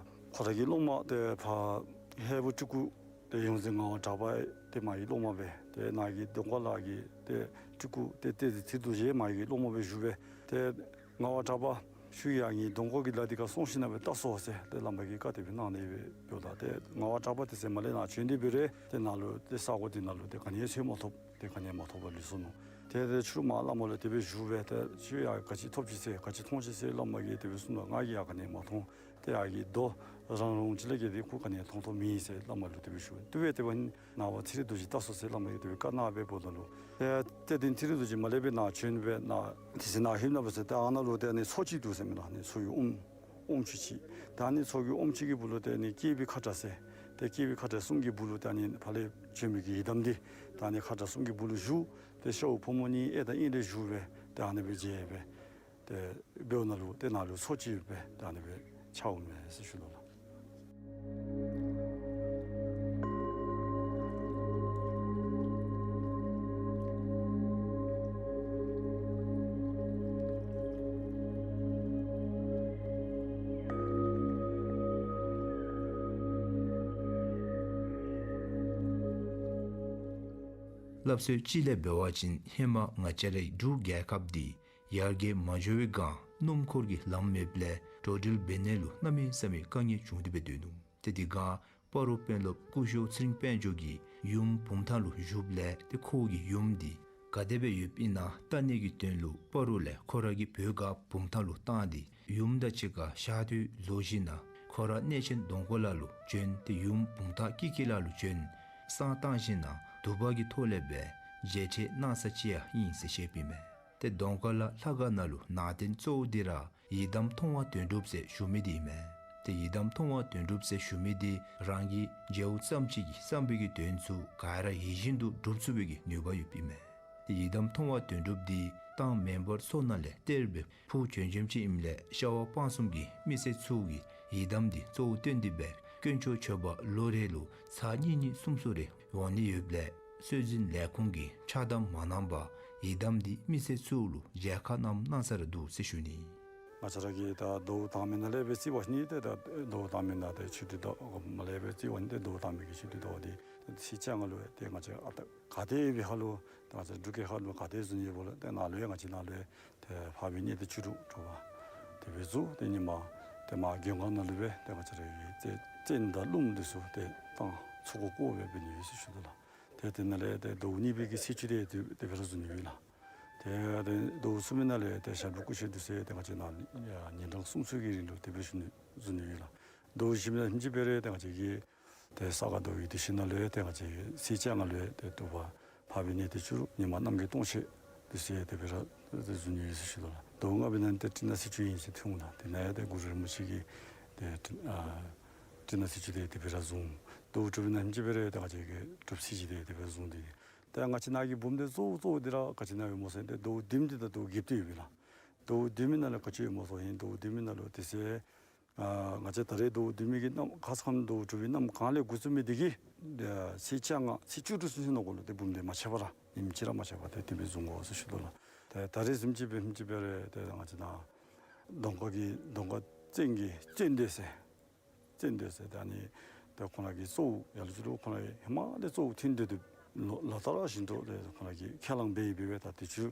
ཁོ་ར་གི་སློབ་མ་ཏེ་ཕར་ཧས་པོ་སྤྲུལ་སྐུ་ཏེ་ཡོངས་འཛིན་ངག་དབང་གྲགས་པ་ཏེ་མ་གི་སློབ་མ་སྦེ་ཏེ་ནཱ་གི་གདོང་དཀར་ལ་གི་ཏེ་སྤྲུལ་སྐུ་ཏེ་གཏེར་སྟོན་ཚེ་རིང་རྡོ་རྗེ་མ་གི་སློབ་མ་སྦེ་བཞུགས་སྦེ་ཏེ་ངག་དབང་གྲགས་པ་ཁྱོད་ཡར་ངེའི་གདོང་དཀར་གྱི་ལ་འདི་ཁར་སོང་ཞིནམ་ལས་སྦེ་བལྟ་སོང་ཟེར་ཏེ་བླ་མ་གིས་བཀའ་དེ་སྦེ་གནང་ནི་སྦེ་འབདཝ་ད་ཏེ་ངག་དབང་གྲགས་པ་དེ་ཚེ་མར་ལས་ནཱ་བྱོན་ཏེ་འབད་རུང་ཏེ་ནཱ་ལུ་ཏེ་ས་གོ་འདི་ནང་ལུ་ཏེ་ག་ནི་ཡང་འཚོལ་མ་ཐོབ། ཏེ་ག་ནི་ཡང་མ་ཐོབ་པར་ལུས་སོ་ནུག། ཏེ་ཏེ་ཕྱི་རུ་མར་བླ་མ་ལུ་དེ་སྦེ་ཞུ་སྦེ་ཏེ་ཁྱོད་ཡར་ག་ཅི་ཐོབ་ཅི་ཟེར་ག་ཅི་མཐོང་ཅི་ཟེར་བླ་མ་གིས་དེ་སྦེ་གསུངམ་ད་ང་གིས་ཡར་ག་ནི་ཡང་མ་མཐོང་། ཏེ་ཡར་གྱི་རྡོ་རང་རང་ཅིག་ལས་བརྒལ་ཏེ་ཁོ་ག་ནི་ཡང་མཐོང་མཐོངམ་མེད་ཟེར་བླ་མ་ལུ་དེ་སྦེ་ཞུ། དེ་སྦེ་དེ་འབདཝ་ད་ནངས་པ་ཚེ་རིང་རྡོ་རྗེ་བལྟ་སོང་ཟེར་བླ་མ་གིས་དེ་སྦེ་བཀའ་གནང་སྦེ་འབདཝ་ད་ལུ་ཏེ་གཏེར་སྟོན་ཚེ་རིང་རྡོ་རྗེ་མར་ལས་སྦེ་ནཱ་བྱོན་སྦེ་ནཱ་དེ་ཚེ་ནཱ་ལྷོདཔ་ད་འབད་ཟེར་ཏེ་ཨ་ནཱ་ལུ་ཏེ་ཨ་ནི་མཚོ་ཅིག་འདུག་ཟེར་མས་ལགས། ཨ་ནི་མཚོ་གི་དབང་དབང་ཕྱུག་ཅིག། ད་ཨ་ནི་མཚོ་གི་དབང་ཕྱུག་གི་སྦུག་ལུ་ཏེ་ཨ་ནི་སྐྱེས་པའི་ཁ་དྲག་ཟེར་ཏེ་སྐྱེས་པའི་ཁ་དྲག་གསུམ་གྱི་སྦུག་ལུ་ཏེ་ཨ་ནི་ཕར་ལས་བྱོན་མི་གི་ཡི་དམ་འདི་ད་ཨ་ནི་ཁ་དྲག་གསུམ་གྱི་སྦུག་ལུ་བཞུགས། ཏེ་ཤཝ་ཕོ་མོ་གཉིས་ཨེ་དང་ཨིན་ལས་བཞུགས་སྦེ་ཏེ་ཨ་ནི་སྦེ་མཇལ་སྦེ་ཏེ་འབདཝ་ད་ལུ་ཏེ་ནཱ་ལུ་མཚོ་ཅིག་ཡོདཔ་སྦེ་ཏེ་ཨ་ནི་སྦེ་ཆགས་འོང་མས་ཟེར་ཞུ་ནི་ལགས། སླབ་སྲོལ་ཅིག་ལས་འབད་བ་ཅིན་ཧེ་མ་ང་བཅས་རའི་འབྲུག་རྒྱལ་ཁབ་འདི་ཡར་རྒྱས་མ་འགྱོ་བའི་སྒང་སྣུམ་འཁོར་གྱི་ལམ་མེདཔ་ལས་འགྲོ་འགྲུལ་འབད་ནི་ལུ་གནམ་མེད་ས་མེད་དཀའ་ངལ་བྱུང་སྟེ་སྦེ་སྡོད་ནུག། ཏེ་དེ་སྒང་སྤ་རོ་དཔོན་སློབ་སྐུ་ཞབས་ཚེ་རིང་དཔལ་འབྱོར་གྱིས་ཡུམ་བུམ་ཐང་ལུ་བཞུགསཔ་ལས་ཏེ་ཁོ་གི་ཡུམ་འདི་ག་དེ་སྦེ་ཡོདཔ་ཨིན་ན་བལྟ་ནི་གི་དོན་ལུ་སྤ་རོ་ལས་ཁོ་ར་གི་བོད་སྒར་བུམ་ཐང་ལུ་བཏང་སྟེ་ཡུམ་དང་གཅིག་ཁར་ཞག་དུས་རྫོགས་ཞིནམ་ལས་ཁོ་ར་གནས་ཆེན་གདོང་དཀར་ལ་ལུ་བྱོན། ཏེ་ཡུམ་བུམ་ཐང་ཀི་ཀི་ལ་ལུ་བྱོན་བསང་བཏང་ཞིནམ་ལས་དུ་པ་གི་ཐོག་ལས་སྦེ་མཇལ་ཕྲད་གནང་ས་ཅིག་ཡང་ཨིན་ཟེར་བཤདཔ་ཨིན་མས། ཏེ་གདོང་དཀར་ལ་ལྷ་ཁང་ནང་ལུ་ནང་རྟེན་གཙོ་བོ་འདི་ར་ཡི་དམ་མཐོང་བ་དོན་གྲུབ་ཟེར་ཞུ་མི་འདི་ཨིན་མས། ཏེ་ཡི་དམ་མཐོང་བ་དོན་གྲུབ་ཟེར་ཞུ་མི་འདི་རང་གིས་མཇལཝ་ཙམ་ཅིག་གིས་བསམ་པའི་གི་དོན་ཚུ་ག་ར་ཡིད་བཞིན་དུ་འགྲུབ་ཚུགས་པའི་གི་ནུས་པ་ཡོདཔ་ཨིན་མས། ཏེ་ཡི་དམ་མཐོང་བ་དོན་གྲུབ་འདི་ཏང་མེ་འབར་མཚོ་ནང་ལས་གཏེར་སྦེ་འཕུར་བྱོན་བྱོནམ་ཅིག་ཨིནམ་ལས་ཤ་བ་སྤང་གསུམ་གྱི་མི་སེར་ཚུ་གིས་ཡི་དམ་འདི་གཙོ་བོ་བཏོན་ཏེ་སྦེ་དཀོན་མཆོག་མཆོད་པ་ལོ་རེ་ལུ་ཚར་གཉིས་གཉིས་གསུམ་གསུམ་རེ་འོང་ནི་ཡོདཔ་ལས་སྲོལ་འཛིན་ལས་ཁུངས་ཀྱིས་ཆགས་དམ་མ་གནང་པར་ཡི་དམ་འདི་མི་སེར་ཚུ་ལུ་མཇལ་ཁ་གནངམ་གནང་ས་ར་འདུག་ཟེར་ཞུ་ནི། ང་བཅས་ར་གིས་ད་ཟླཝ་དང་པའི་ནང་ལས་སྦེ་རྩིས་པ་ཅིན་ཏེ་ད་ཟླཝ་དང་པའི་ནང་ཏེ་ཆོས་སྒྲིག་ཟླཝ་མ་ལས་སྦེ་རྩིས་པ་ཅིན་ཏེ་ཟླཝ་དང་པའི་གི་ཆོས་སྒྲིག་ཟླཝ་འདི་ཚེས་བཅོ་ལྔ་ལུ་ཏེ་ང་བཅས་ཨ་ད་ག་དེ་སྦེ་ཧ་ལུ་ཏེ་ང་བཅས་འབྲུག་རྒྱལ་ཁབ་ལུ་ག་དེ་བཟུམ་ཡོདཔ་ལས་ཏེ་ནཱ་ལུ་ཡང་ང་བཅས་ནཱ་ལུ་ཏེ་འཕགས་པའི་གནས་བརྟན་བཅུ་དྲུག་དྲོ་པ་དེ་སྦེ་བཙུགས། ཏེ་ཉིན་མ་ཏེ་མར་མགོན་ཁང་ནང་ལུ་སྦེ་ཏེ་ང་བཅས་ར་གི་ཏེ་རྩེན་དང་རླུང་འདི་ཚུ་ཏེ་བཏང་ཚུགས་སྒོ་བཀོད་སྦེ་འབད་ནི་ཡོད་ཟེར་ཞུ་དོ་ལགས། ཏེ་དེ་ནང་ལས་ཏེ་ཟླཝ་གཉིས་པའི་གི་ཚེས་བཅུ་དེ་དེ་དེ་སྦེ་ར་བཟུང་ནི་ཡོད་ལགས། ཏེ་ཏེ་ཟླཝ་གསུམ་པའི་ནང་ལས་ཏེ་ཞབས་དྲུང་སྐུ་མཆོད་འདི་ཚུ་ཏེ་ང་བཅས་ནཱ་ཡ་ཉིན་གྲངས་གསུམ་ཚུ་གི་རིང་ལུ་དེ་སྦེ་བཟུང་ནི་བཟུང་ནི་ཡོད་ལགས། ཟླཝ་བཞི་པའི་ནང་ལས་ཧིང་ཅིག་སྦེ་ར་ཏེ་ང་བཅས་ཀྱི་ཏེ་ས་ག་ཟླ་བའི་དུས་ཆེན་ནང་ལུ་ཏེ་ང་བཅས་ཚེས་བཅོ་ལྔ་ལུ་ཏེ་དྲོ་པ་འཕགས་པའི་གནས་བརྟན་བཅུ་དྲུག་ཉིན་མ་རྣམ་རྒྱལ་སྟོང་བཤད་འདི་ཚུ་ཡང་དེ་སྦེ་ར་ཏེ་བཟུང་ནི་ཡོད་ཟེར་ཞུ་དོ་ལགས། ཟླཝ་ལྔ་པའི་ནང་ཏེ་སྤྲིན་ནག་ཚེས་བཅུ་ཨིན་ཟེར་ཐོན་འོང་ལགས། དེ་ནང་ཡང་ཏེ་གུ་རུ་རིན་པོ་ཆེ་གིས་ཏེ་སྤྲིན་ཨ་སྤྲིན་ནག་ཚེས་བཅུ་དེ་དེ་སྦེ་ར་བཟུང་། ཟླཝ་དྲུག་པའི་ནང་ཧིང་ཅིག་སྦེ་ར་ཏེ་ང་བཅས་ཀྱི་དྲུག་ཚེས་ཅིག་དེ་དེ་སྦེ་བཟུང་སྟེ། ཏེ་ང་བཅས་ནཱ་གི་འབུམ་སྡེ་གཙོ་བོ་གཙོ་བོ་འདི་ར་ག་ཅི་ནང་ཡོདཔ་སྨོ་ཟེར་ན་ཏེ་ཟླཝ་བདུན་འདི་ད་ལྟོ་བརྒྱད་པ་དེ་ཡོད་པས་ལགས། ཟླཝ་བདུན་པའི་ནང་ལས་ག་ཅི་ཡོདཔ་སྨོ་ཟེར་ན་ཟླཝ་བདུན་པའི་ནང་ལུ་དེ་ཚེ་ཨ་ང་བཅས་ད་རེས་ཟླཝ་བདུན་པའི་གི་གནམ་ཁ་ཙ་ཁམས་ཟླཝ་དྲུག་པའི་གནམ་གང་ལས་འགོ་བཙུགས་མི་འདི་གིས་ཨ་ཚེས་བཅོ་ལྔ་ཚེས་བཅུ་དྲུག་ཚུན་ཚོད་ནང་འཁོད་ལུ་ཏེ་འབུམ་སྡེ་མ་ཆད་པར་ར་ཉིནམ་གཅིག་ར་མ་ཆད་པར་ཏེ་དེ་སྦེ་བཟུང་དགོ་ཟེར་ཞུ་དོ་ལགས། ཏེ་ད་རེས་ཟེར་མི་ཅིག་སྦེ་ཧིང་ཅིག་སྦེ་ར་ཏེ་ང་བཅས་ནཱ་གདོང་དཀར་གྱི་གདོང་དཀར་བཙན་གྱི་བཙན་སྡེ་ཟེར་བཙན་སྡེ་ཟེར་ད་ནི་ཏེ་ཁོང་ར་གི་གཙོ་བོ་ཡར་ལུ་ཅིག་ལུ་ཁོང་ར་གི་ཧེ་མ་ལས་གཙོ་བོ་ཐོན་ཏེ་འདུག། ལོ་ལོ་ལྟར་བཞིན་དུ་ཏེ་ཁོང་ར་གིས་ཁས་བླངས་འབད་ཡི་འབད་བས། ད་དུས་ཅི་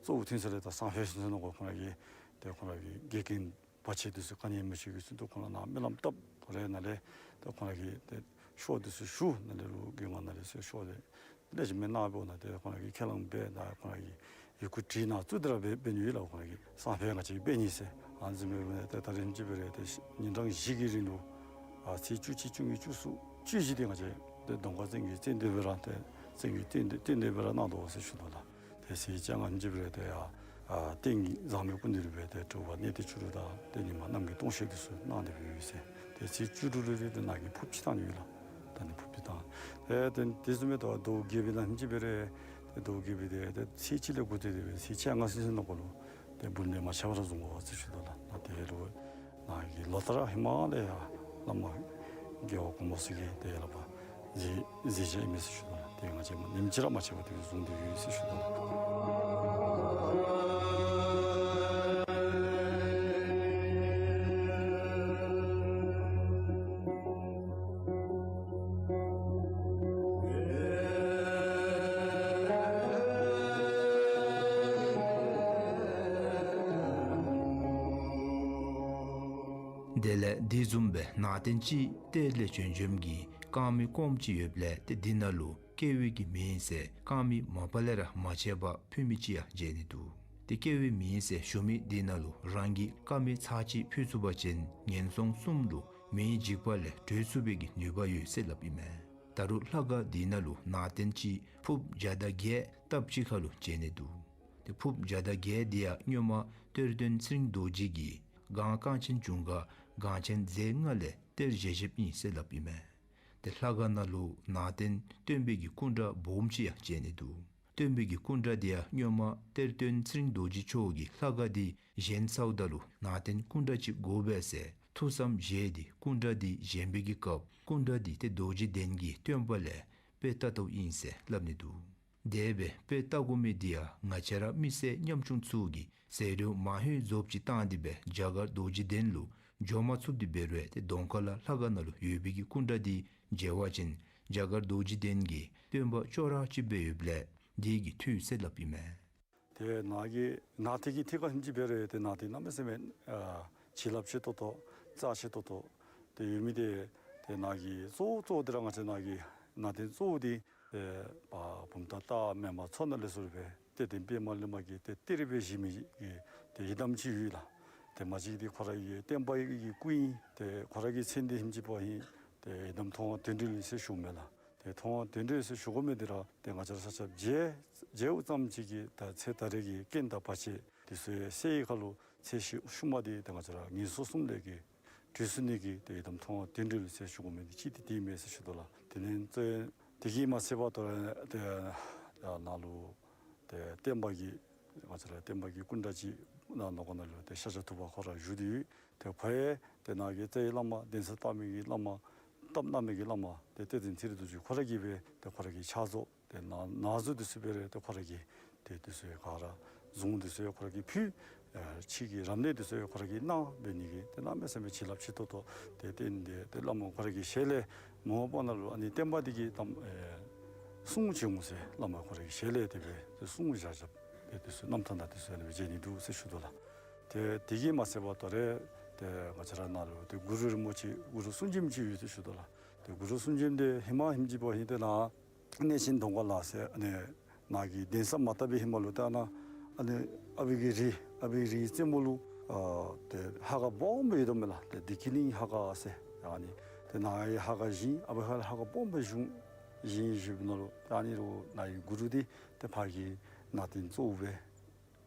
གཙོ་བོ་ཐོན་ས་ལས་ད་སང་ཕོད་ཚུན་ཚོད་ནང་འཁོད་ཁོང་ར་གིས་ཏེ་ཁོང་ར་གི་འགལ་རྐྱེན་བར་ཆད་འདི་ཚུ་ག་ནི་ཡང་མི་བྱུང་བའི་ཚུལ་དུ་ཁོང་ར་ནཱ་སྨོན་ལམ་བཏབ། ཁོང་རའི་ནང་ལས་ཏེ་ཁོང་ར་གིས་ཏེ་ཤོག་འདི་ཚུ་ཞུ་ནཱ་ལས་ལུ་མགོན་ཁང་ནང་ལས་ཚུར་ཤོག་ཏེ་ལེགས་ཤོམ་སྦེ་གནང་འབདཝ་ད་ཏེ་ཁོང་ར་གིས་ཁས་བླངས་འབད་ད་ཁོང་ར་གིས་ཡི་གུ་བྲིས་ནཱ་བཙུགས་ཏེ་ར་འབད་འབད་ནི་ཡོད་ལགས། ཁོང་ར་གིས་སང་ཕོད་ང་བཅས་འབད་ནི་ཟེར་ཨ་ནི་བཟུམ་སྦེ་འབད་ནི། ཏེ་ད་རེས་ཧིང་ཅིག་སྦེ་ར་ཏེ་ཉིན་གྲངས་བཞི་གི་རིང་ལུ་ཨ་ཚེས་བཅུ་གཅིག་བཅུ་གཉིས་བཅུ་གསུམ་བཅུ་བཞི་འདི་ང་བཅས་ཏེ་གདོང་དཀར་བཙན་གྱི་བཙན་སྡེ་སྦེ་ར་ཏེ་བཙན་གྱི་བཙན་སྡེ་བཙན་སྡེ་སྦེ་ར་གནང་དོ་ཟེར་ཞུ་དོ་ལགས། ཏེ་ཚེས་བཅོ་ལྔ་ཧིང་ཅིག་སྦེ་ར་ཏེ་ཡ་ཨ་རྟེན་གྱི་བཟང་པོའི་སྐུ་མདུན་ལུ་སྦེ་ཏེ་དྲོ་པ་གནས་བརྟན་བཅུ་དྲུག་དང་ཏེ་ཉིན་མ་རྣམ་རྒྱལ་སྟོང་བཤད་འདི་ཚུ་གནང་སྟེ་འབད་ཡོད་ཟེར། ཏེ་ཚེས་བཅུ་དྲུག་ལུ་ཏེ་ནཱ་གིས་ཕུརཔ་ཅིག་བཏང་ནི་ཡོད་ལགས། ད་ནི་ཕུརཔ་ཅིག་བཏང་། ཏེ་ཏེ་དེ་བཟུམ་སྦེ་ད་ཟླཝ་བརྒྱད་པའི་ནང་ཧིང་ཅིག་སྦེ་ར་ཏེ་ཟླཝ་བརྒྱད་པའི་ཏེ་ཏེ་ཚེས་གཅིག་ལས་འགོ་བཙུགས་ཏེ་སྦེ་ཚེས་བཅོ་ལྔ་ཚུན་ཚོད་ནང་འཁོད་ལུ་ཏེ་འབུམ་སྡེ་མ་ཆད་པར་ར་བཟུང་དགོ་ཟེར་ཞུ་དོ་ལགས། ད་དེ་ལུ་ནཱ་གི་ལོ་ལྟར་ཧེ་མ་ལས་ཡ་བླ་མ་རྒྱལ་བ་གོང་མ་ཚུ་གིས་ཏེ་ཡར་ལས་ཕར་མཛད་མཛད་བཞག་ཨིན་མས་ཟེར་ཞུ་དོ་ལགས། ཏེ་ང་བཅས་མ་ཉིནམ་གཅིག་ར་མ་ཆད་པར་ཏེ་བཟུང་སྟེ་ཡོད་ཟེར་ཞུ་དོ་ལགས། དེ་ལས་དེ་བཟུམ་སྦེ་ནང་རྟེན་ཅིག་གཏེར་ལས་བྱོན་བྱོནམ་གྱི་དཀར་མེ་སྐོམ་ཅིག་ཡོདཔ་ལས་ཏེ་འདི་ནང་ལུ་སྐྱེ་བའི་གི་མེ་ཨིན་ཟེར་དཀར་མེ་མ་པ་ལས་ར་མ་ཆད་པར་ཕུལ་མི་ཅིག་ཡང་མཇལ་ནི་འདུག། ཏེ་སྐྱེ་བའི་མེ་ཨིན་ཟེར་ཞུ་མི་འདི་ནང་ལུ་རང་གིས་དཀར་མེ་ཚར་གཅིག་ཕུལ་ཚུགས་པ་ཅིན་ངན་སོང་གསུམ་ལུ་མེའི་འཇིགས་པ་ལས་གྲོལ་ཚུགས་པའི་གི་ནུས་པ་ཡོད་ཟེར་སླབ་ཨིན་མས། ད་རུང་ལྷ་ཁང་འདི་ནང་ལུ་ནང་རྟེན་ཅིག་ཕུརཔ་བརྒྱ་དང་བརྒྱད་སྟབས་གཅིག་ཁར་ལུ་མཇལ་ནི་འདུག། ཏེ་ཕུརཔ་བརྒྱ་དང་བརྒྱད་འདི་ཡང་སྔོན་མ་གཏེར་སྟོན་ཚེ་རིང་རྡོ་རྗེ་གིས་སྒང་རྐང་ཆེན་བྱུང་ཁར་སྒང་ཆེན་རྫས་ལྔ་ལས་གཏེར་བཞེས་བཞེསཔ་ཨིན་ཟེར་སླབ་ཨིན་མས། ཏེ་ལྷ་ཁང་ནང་ལུ་ནང་རྟེན་སྟོན་པའི་གི་སྐུ་འདྲ་སྦོམ་ཅིག་ཡང་མཇལ་ནི་འདུག། སྟོན་པའི་གི་སྐུ་འདྲ་འདི་ཡང་སྔོན་མ་གཏེར་སྟོན་ཚེ་རིང་རྡོ་རྗེ་མཆོག་གིས་ལྷ་ཁང་འདི་བཞེངས་ཚརཝ་ད་ལུ་ནང་རྟེན་སྐུ་འདྲ་ཅིག་དགོ་པས་ཟེར་ཐུགས་བསམ་བཞེས་ཏེ་སྐུ་འདྲ་འདི་བཞེངས་པའི་གི་སྐབས་སྐུ་འདྲ་འདི་ཏེ་རྡོ་རྗེ་གདན་གྱི་སྟོན་པ་ལས་དཔེ་ལྟ་བལྟཝ་ཨིན་ཟེར་སླབ་ནི་འདུག། དེ་སྦེ་དཔེ་ལྟ་དགོ་མི་འདི་ཡང་ང་བཅས་ར་མི་སེར་ཉམ་ཆུང་ཚུ་གིས་ཟད་འགྲོ་མ་ཧེ་རྫོབ་ཅིག་བཏང་སྟེ་སྦེ་རྒྱ་གར་རྡོ་རྗེ་གདན་ལུ་འགྱོ་མ་ཚུགསཔ་འདི་འབད་རུང་ཏེ་གདོང་ཁ་ལ་ལྷ་ཁང་ནང་ལུ་ཡོད་པའི་གི་སྐུ་འདྲ་འདི་མཇལ་བ་ཅིན་རྒྱ་གར་རྡོ་རྗེ་གདན་གྱི་སྟོན་པ་ཅོག་ར་གཅིག་སྦེ་ཡོདཔ་ལས་འདི་གིས་འཐུས་ཟེར་སླབ་ཨིན་མས། ཏེ་ནཱ་གི་ནང་རྟེན་གྱི་ཐད་ཁར་ཧིང་ཅིག་འབད་རུང་ཏེ་ནང་རྟེན་གནམ་མེད་ས་མེད་ཨ་བྱིན་རླབས་ཆེ་ཏོག་ཏོ་རྩ་ཆེ་ཏོག་ཏོ་ཏེ་ཡོད་མི་འདི་ཏེ་ནཱ་གི་གཙོ་བོ་གཙོ་བོ་འདི་ར་ང་བཅས་ནཱ་གི་ནང་རྟེན་གཙོ་བོ་འདི་ཏེ་ཨ་བུམ་ཐང་སྟག་མེ་མ་མཚོ་ནང་ལས་ཚུར་སྦེ་ཏེ་གདན་པདྨ་གླིང་པ་གིས་ཏེ་གཏེར་སྦེ་བཞེས་མི་གི་ཏེ་ཡི་དམ་ཅིག་ཡོད་ལགས། ཏེ་མ་གཞི་འདི་ཁོ་ར་གི་བསྟན་པ་གི་སྐུ་ཨིན། ཏེ་ཁོ་ར་གི་མཚན་འདི་ཧིང་ཅིག་འབད་བ་ཅིན་ཏེ་ཡི་དམ་མཐོང་བ་དོན་གྲུབ་ལེགས་ཟེར་ཞུཝ་མས་ལགས། ཏེ་མཐོང་བ་དོན་གྲུབ་ཟེར་ཞུ་དགོ་མི་འདི་ར་ཏེ་ང་བཅས་ར་ས་སྐྱ་མཇལ་མཇལཝ་ཙམ་ཅིག་གིས་ད་ཚེ་ད་རེས་ཀྱི་རྐྱེན་དང་བར་ཆད་འདི་ཚུ་སེལ་བའི་ཁར་ལུ་ཚེ་ཤུལ་ཤུལ་མ་འདི་ཏེ་ང་བཅས་ར་ངན་སོང་གསུམ་ལས་ཀྱི་གྲོལ་ཚུགས་ནི་གི་ཏེ་ཡི་དམ་མཐོང་བ་དོན་གྲུབ་ལེགས་ཟེར་ཞུ་དགོ་མི་འདི་གཅིག་འདི་འདི་མས་ཟེར་ཞུ་དོ་ལགས། དེ་ནས་ཏེ་དེ་གིས་མ་ཚད་པར་ད་ཏེ་ནཱ་ལུ་ཏེ་བསྟན་པ་གི་ང་བཅས་ར་བསྟན་པ་གི་སྐུ་འདྲ་ཅིག་ནཱ་ནང་ཁོག་ནང་ལུ་ཏེ་ཤཱཀྱ་ཐུབ་པ་ཁོ་ར་བཞུགས་ཏེ་ཡོད། ཏེ་ཁོ་ཡང་ཏེ་ནཱ་གི་རྩ་བའི་བླ་མ་གདན་ས་བཏབ་མི་གི་བླ་མ་བཏབ་གནང་མི་གི་བླ་མ་ཏེ་གཏེར་སྟོན་ཚེ་རིང་རྡོ་རྗེ་ཁོ་ར་གིས་སྦེ་ཏེ་ཁོ་ར་གི་ཕྱག་བཟོ་ཏེ་ནང་ནང་གཟུངས་འདི་ཚུ་སྦེ་ར་ཏེ་ཁོ་ར་གིས་ཏེ་འདི་ཚུ་ག་ར་གཟུངས་འདི་ཚུ་ཁོ་ར་གིས་ཕུལ། ཨ་ཕྱི་གི་རབ་གནས་འདི་ཚུ་ཁོ་ར་གིས་གནང་འབད་ནི་གིས་ཏེ་གནམ་མེད་ས་མེད་བྱིན་རླབས་ཆེ་ཏོག་ཏོ་ཏེ་བརྟེན་ཏེ་ཏེ་བླ་མ་ཁོ་ར་གི་ཞལ་ལས་མོ་པ་ནང་ལུ་ཨ་ནི་བསྟན་པ་འདི་གི་དམ་ཨེ་གསུང་བྱོན་འོང་ཟེར་བླ་མ་ཁོ་ར་གི་ཞལ་ལས་དེ་སྦེ་ཏེ་གསུང་བཞག་བཞགཔ་སྦེ་དེ་ཚུ་རྣམ་ཐར་ནང་དེ་ཚུ་ཨ་ནི་སྦེ་མཇལ་ནི་འདུག་ཟེར་ཞུ་དོ་ལགས། ཏེ་དེ་གིས་མ་ཚད་པར་ད་རེས་ཏེ་ང་བཅས་ར་ནང་ལུ་ཏེ་གུ་རུ་རིན་པོ་ཆེ་གུ་རུ་གསུང་བྱོན་ཅིག་ཡོད་ཟེར་ཞུ་དོ་ལགས། ཏེ་གུ་རུ་གསུང་བྱོན་འདི་ཧེ་མ་ཧེ་མ་ཅིག་འབད་བ་ཅིན་ཏེ་ནཱ་གནས་ཆེན་གདོང་དཀར་ལ་ཟེར་ཨ་ནི་ནཱ་གི་གདན་ས་མ་བཏབ་པའི་ཧེ་མ་ལུ་ཏེ་ཨ་ནཱ་ཨ་ནི་ཨ་པའི་གི་རིགས་ཨ་པའི་རིགས་རྩེ་མོ་ལུ་ཨ་ཏེ་ཧ་ག་སྦོམ་སྦེ་ཡོད་དོ་མས་ལགས། ཏེ་བདེ་སྐྱིད་གླིང་ཧ་ག་ཟེར་ཨ་ནི་ཏེ་ནཱ་ཧ་ག་བཞེངས། ཨ་པའི་ཧ་ག་སྦོམ་སྦེ་བཞེངས་བཞེངས་བཞེངསམ་ནང་ལུ་ཏེ་ཨ་ནི་ལུ་ནཱ་གི་གུ་རུ་འདི་ཏེ་ཕར་གི་ནང་རྟེན་གཙོ་བོ་སྦེ་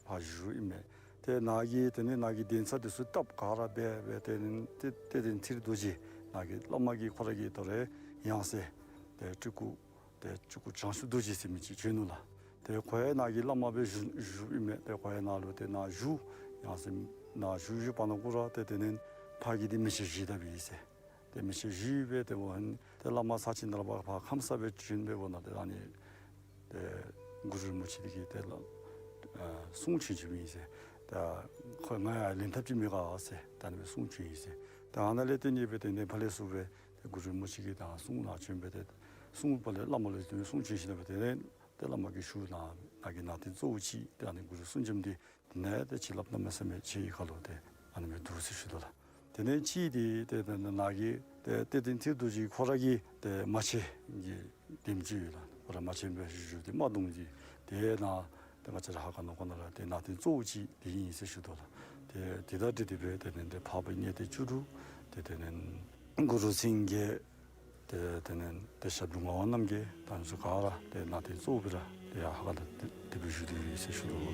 ཕར་བཞུགས་ཨིན་མས། ཏེ་ནཱ་གི་ཏེ་ནི་ནཱ་གི་གདན་ས་འདི་ཚུ་བཏབ་ག་ར་འབད་འབད་ཏེ་ནི་ཏེ་གཏེར་སྟོན་ཚེ་རིང་རྡོ་རྗེ་ནཱ་གི་བླ་མ་གི་ཁོ་ར་གི་ད་རེས་ཡང་སྲིད་ཏེ་སྤྲུལ་སྐུ་ཏེ་སྤྲུལ་སྐུ་བྱང་ཆུབ་རྡོ་རྗེ་ཟེར་མི་ཅིག་བྱོན་ནུག་ལགས། ཏེ་ཁོ་ཡང་ནཱ་གི་བླ་མ་སྦེ་བཞུགས་བཞུགསཔ་ཨིན་མས། ཏེ་ཁོ་ཡང་ནཱ་ལུ་ཏེ་ནཱ་བཞུགས་ཡང་སྲིད་ནཱ་བཞུགས་བཞུགས་པ་ནང་འགོ་ར་ཏེ་དེ་ནི་ཕར་གི་འདི་མེ་ཤི་བཞེས་ད་པས་ཟེར། ཏེ་མེ་ཤི་བཞེས་སྦེ་ཏེ་འབདཝ་ད་ཏེ་བླ་མ་ས་ཆེན་ནང་ལས་ཕར་ཕར་ཁམས་སངས་སྦེ་བྱོན་སྦེ་འབདཝ་ད་ཏེ་ཨ་ནི་ཏེ་གུ་རུ་རིན་པོ་ཆེ་འདི་གིས་ཏེ་ལགས་ཨ་གསུང་བྱོན་བྱོནམ་ཨིན་ཟེར། ཏེ་ཁོ་ང་ཡང་ལེན་ཐབས་ཅིག་མེད་ག་ཟེར་ད་ཨ་ནི་སྦེ་གསུང་བྱོན་ཡི་ཟེར། ཏེ་ཨ་ནཱ་ལས་བརྟེན་ཏེ་སྦེ་ཏེ་ནཱ་ཕར་ལས་ཚུར་སྦེ་ཏེ་གུ་རུ་རིན་པོ་ཆེ་གིས་ད་གསུང་ནཱ་བྱོན་སྦེ་ཏེ་གསུང་ཕར་ལས་བླ་མ་ལུ་ཏེ་གསུང་བྱོན་ཞིནམ་ལས་སྦེ་ཏེ་ཏེ་བླ་མ་གིས་ཞུ་ནཱ་ནཱ་གི་ནང་རྟེན་གཙོ་བོ་ཅིག་ཏེ་ཨ་ནི་གུ་རུ་གསུང་བྱོནམ་འདི་ཏེ་ནཱ་ཏེ་བྱིན་རླབས་གནམ་མེད་ས་མེད་ཆེ་བའི་ཁར་ལུ་ཏེ་ཨ་ནི་སྦེ་འདུག་ཟེར་ཞུ་དོ་ལགས། དེ་ནས་གཅིག་འདི་ཏེ་ཏེ་ནཱ་གི་ཏེ་གཏེར་སྟོན་ཚེ་རིང་རྡོ་རྗེ་ཁོ་ར་གི་ཏེ་མ་ཆེན་གྱི་དེམ་ཅིག་ཡོད་ལགས། ཁོ་ར་མ་ཆེན་སྦེ་བཞུགས་བཞུགས་ཏེ་རྨ་གདོང་གི་ཏེ་ནཱ་ཏེ་ང་བཅས་ར་ཧ་ག་ནང་འཁོད་ནང་ལུ་ཏེ་ནང་རྟེན་གཙོ་བོ་ཅིག་འདི་ཨིན་ཟེར་ཞུ་དོ་ལགས། ཏེ་དེ་དང་འཁྲིལ་ཏེ་སྦེ་དེ་ནས་ཏེ་འཕགས་པའི་གནས་བརྟན་བཅུ་དྲུག་ཏེ་དེ་ནས་གུ་རུ་སེང་གེ་ཏེ་དེ་ནས་ཏེ་ཞབས་དྲུང་ངག་དབང་རྣམ་རྒྱལ་ད་ཚུ་ག་ར་ཏེ་ནང་རྟེན་གཙོ་བོ་སྦེ་ར་ཏེ་ཡར་ཧ་ག་ལས་ཏེ་དེ་སྦེ་བཞུགས་ཏེ་ཡོད་ཟེར་ཞུ་དོ་ལགས།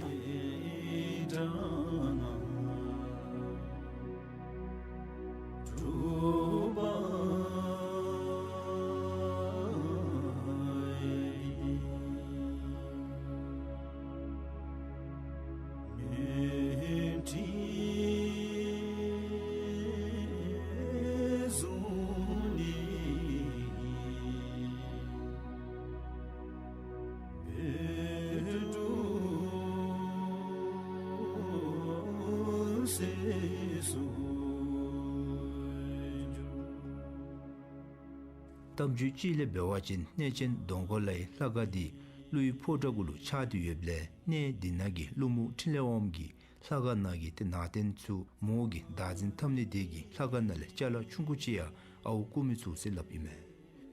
གཏམ་རྒྱུད་ཅིག་ལས་འབད་བ་ཅིན་གནས་ཆེན་གདོང་དཀར་ལའི་ལྷ་ཁང་འདི་ཀླུའི་ཕོ་བྲང་གུ་ལུ་ཆགས་ཏེ་ཡོདཔ་ལས་གནས་འདི་ནང་གི་ཀླུ་མོ་འཕྲིན་ལས་དབངམོ་གིས་ལྷ་ཁང་ནང་གི་ཏེ་ནང་རྟེན་ཚུ་མོ་གིས་བདག་འཛིན་འཐབ་ནི་དེ་གིས་ལྷ་ཁང་ནང་ལས་ཅ་ལ་ཆུང་ཀུ་ཅིག་ཡང་ཨརཝ་བརྐུ་མི་ཚུགས་ཟེར་སླབ་ཨིན་མས།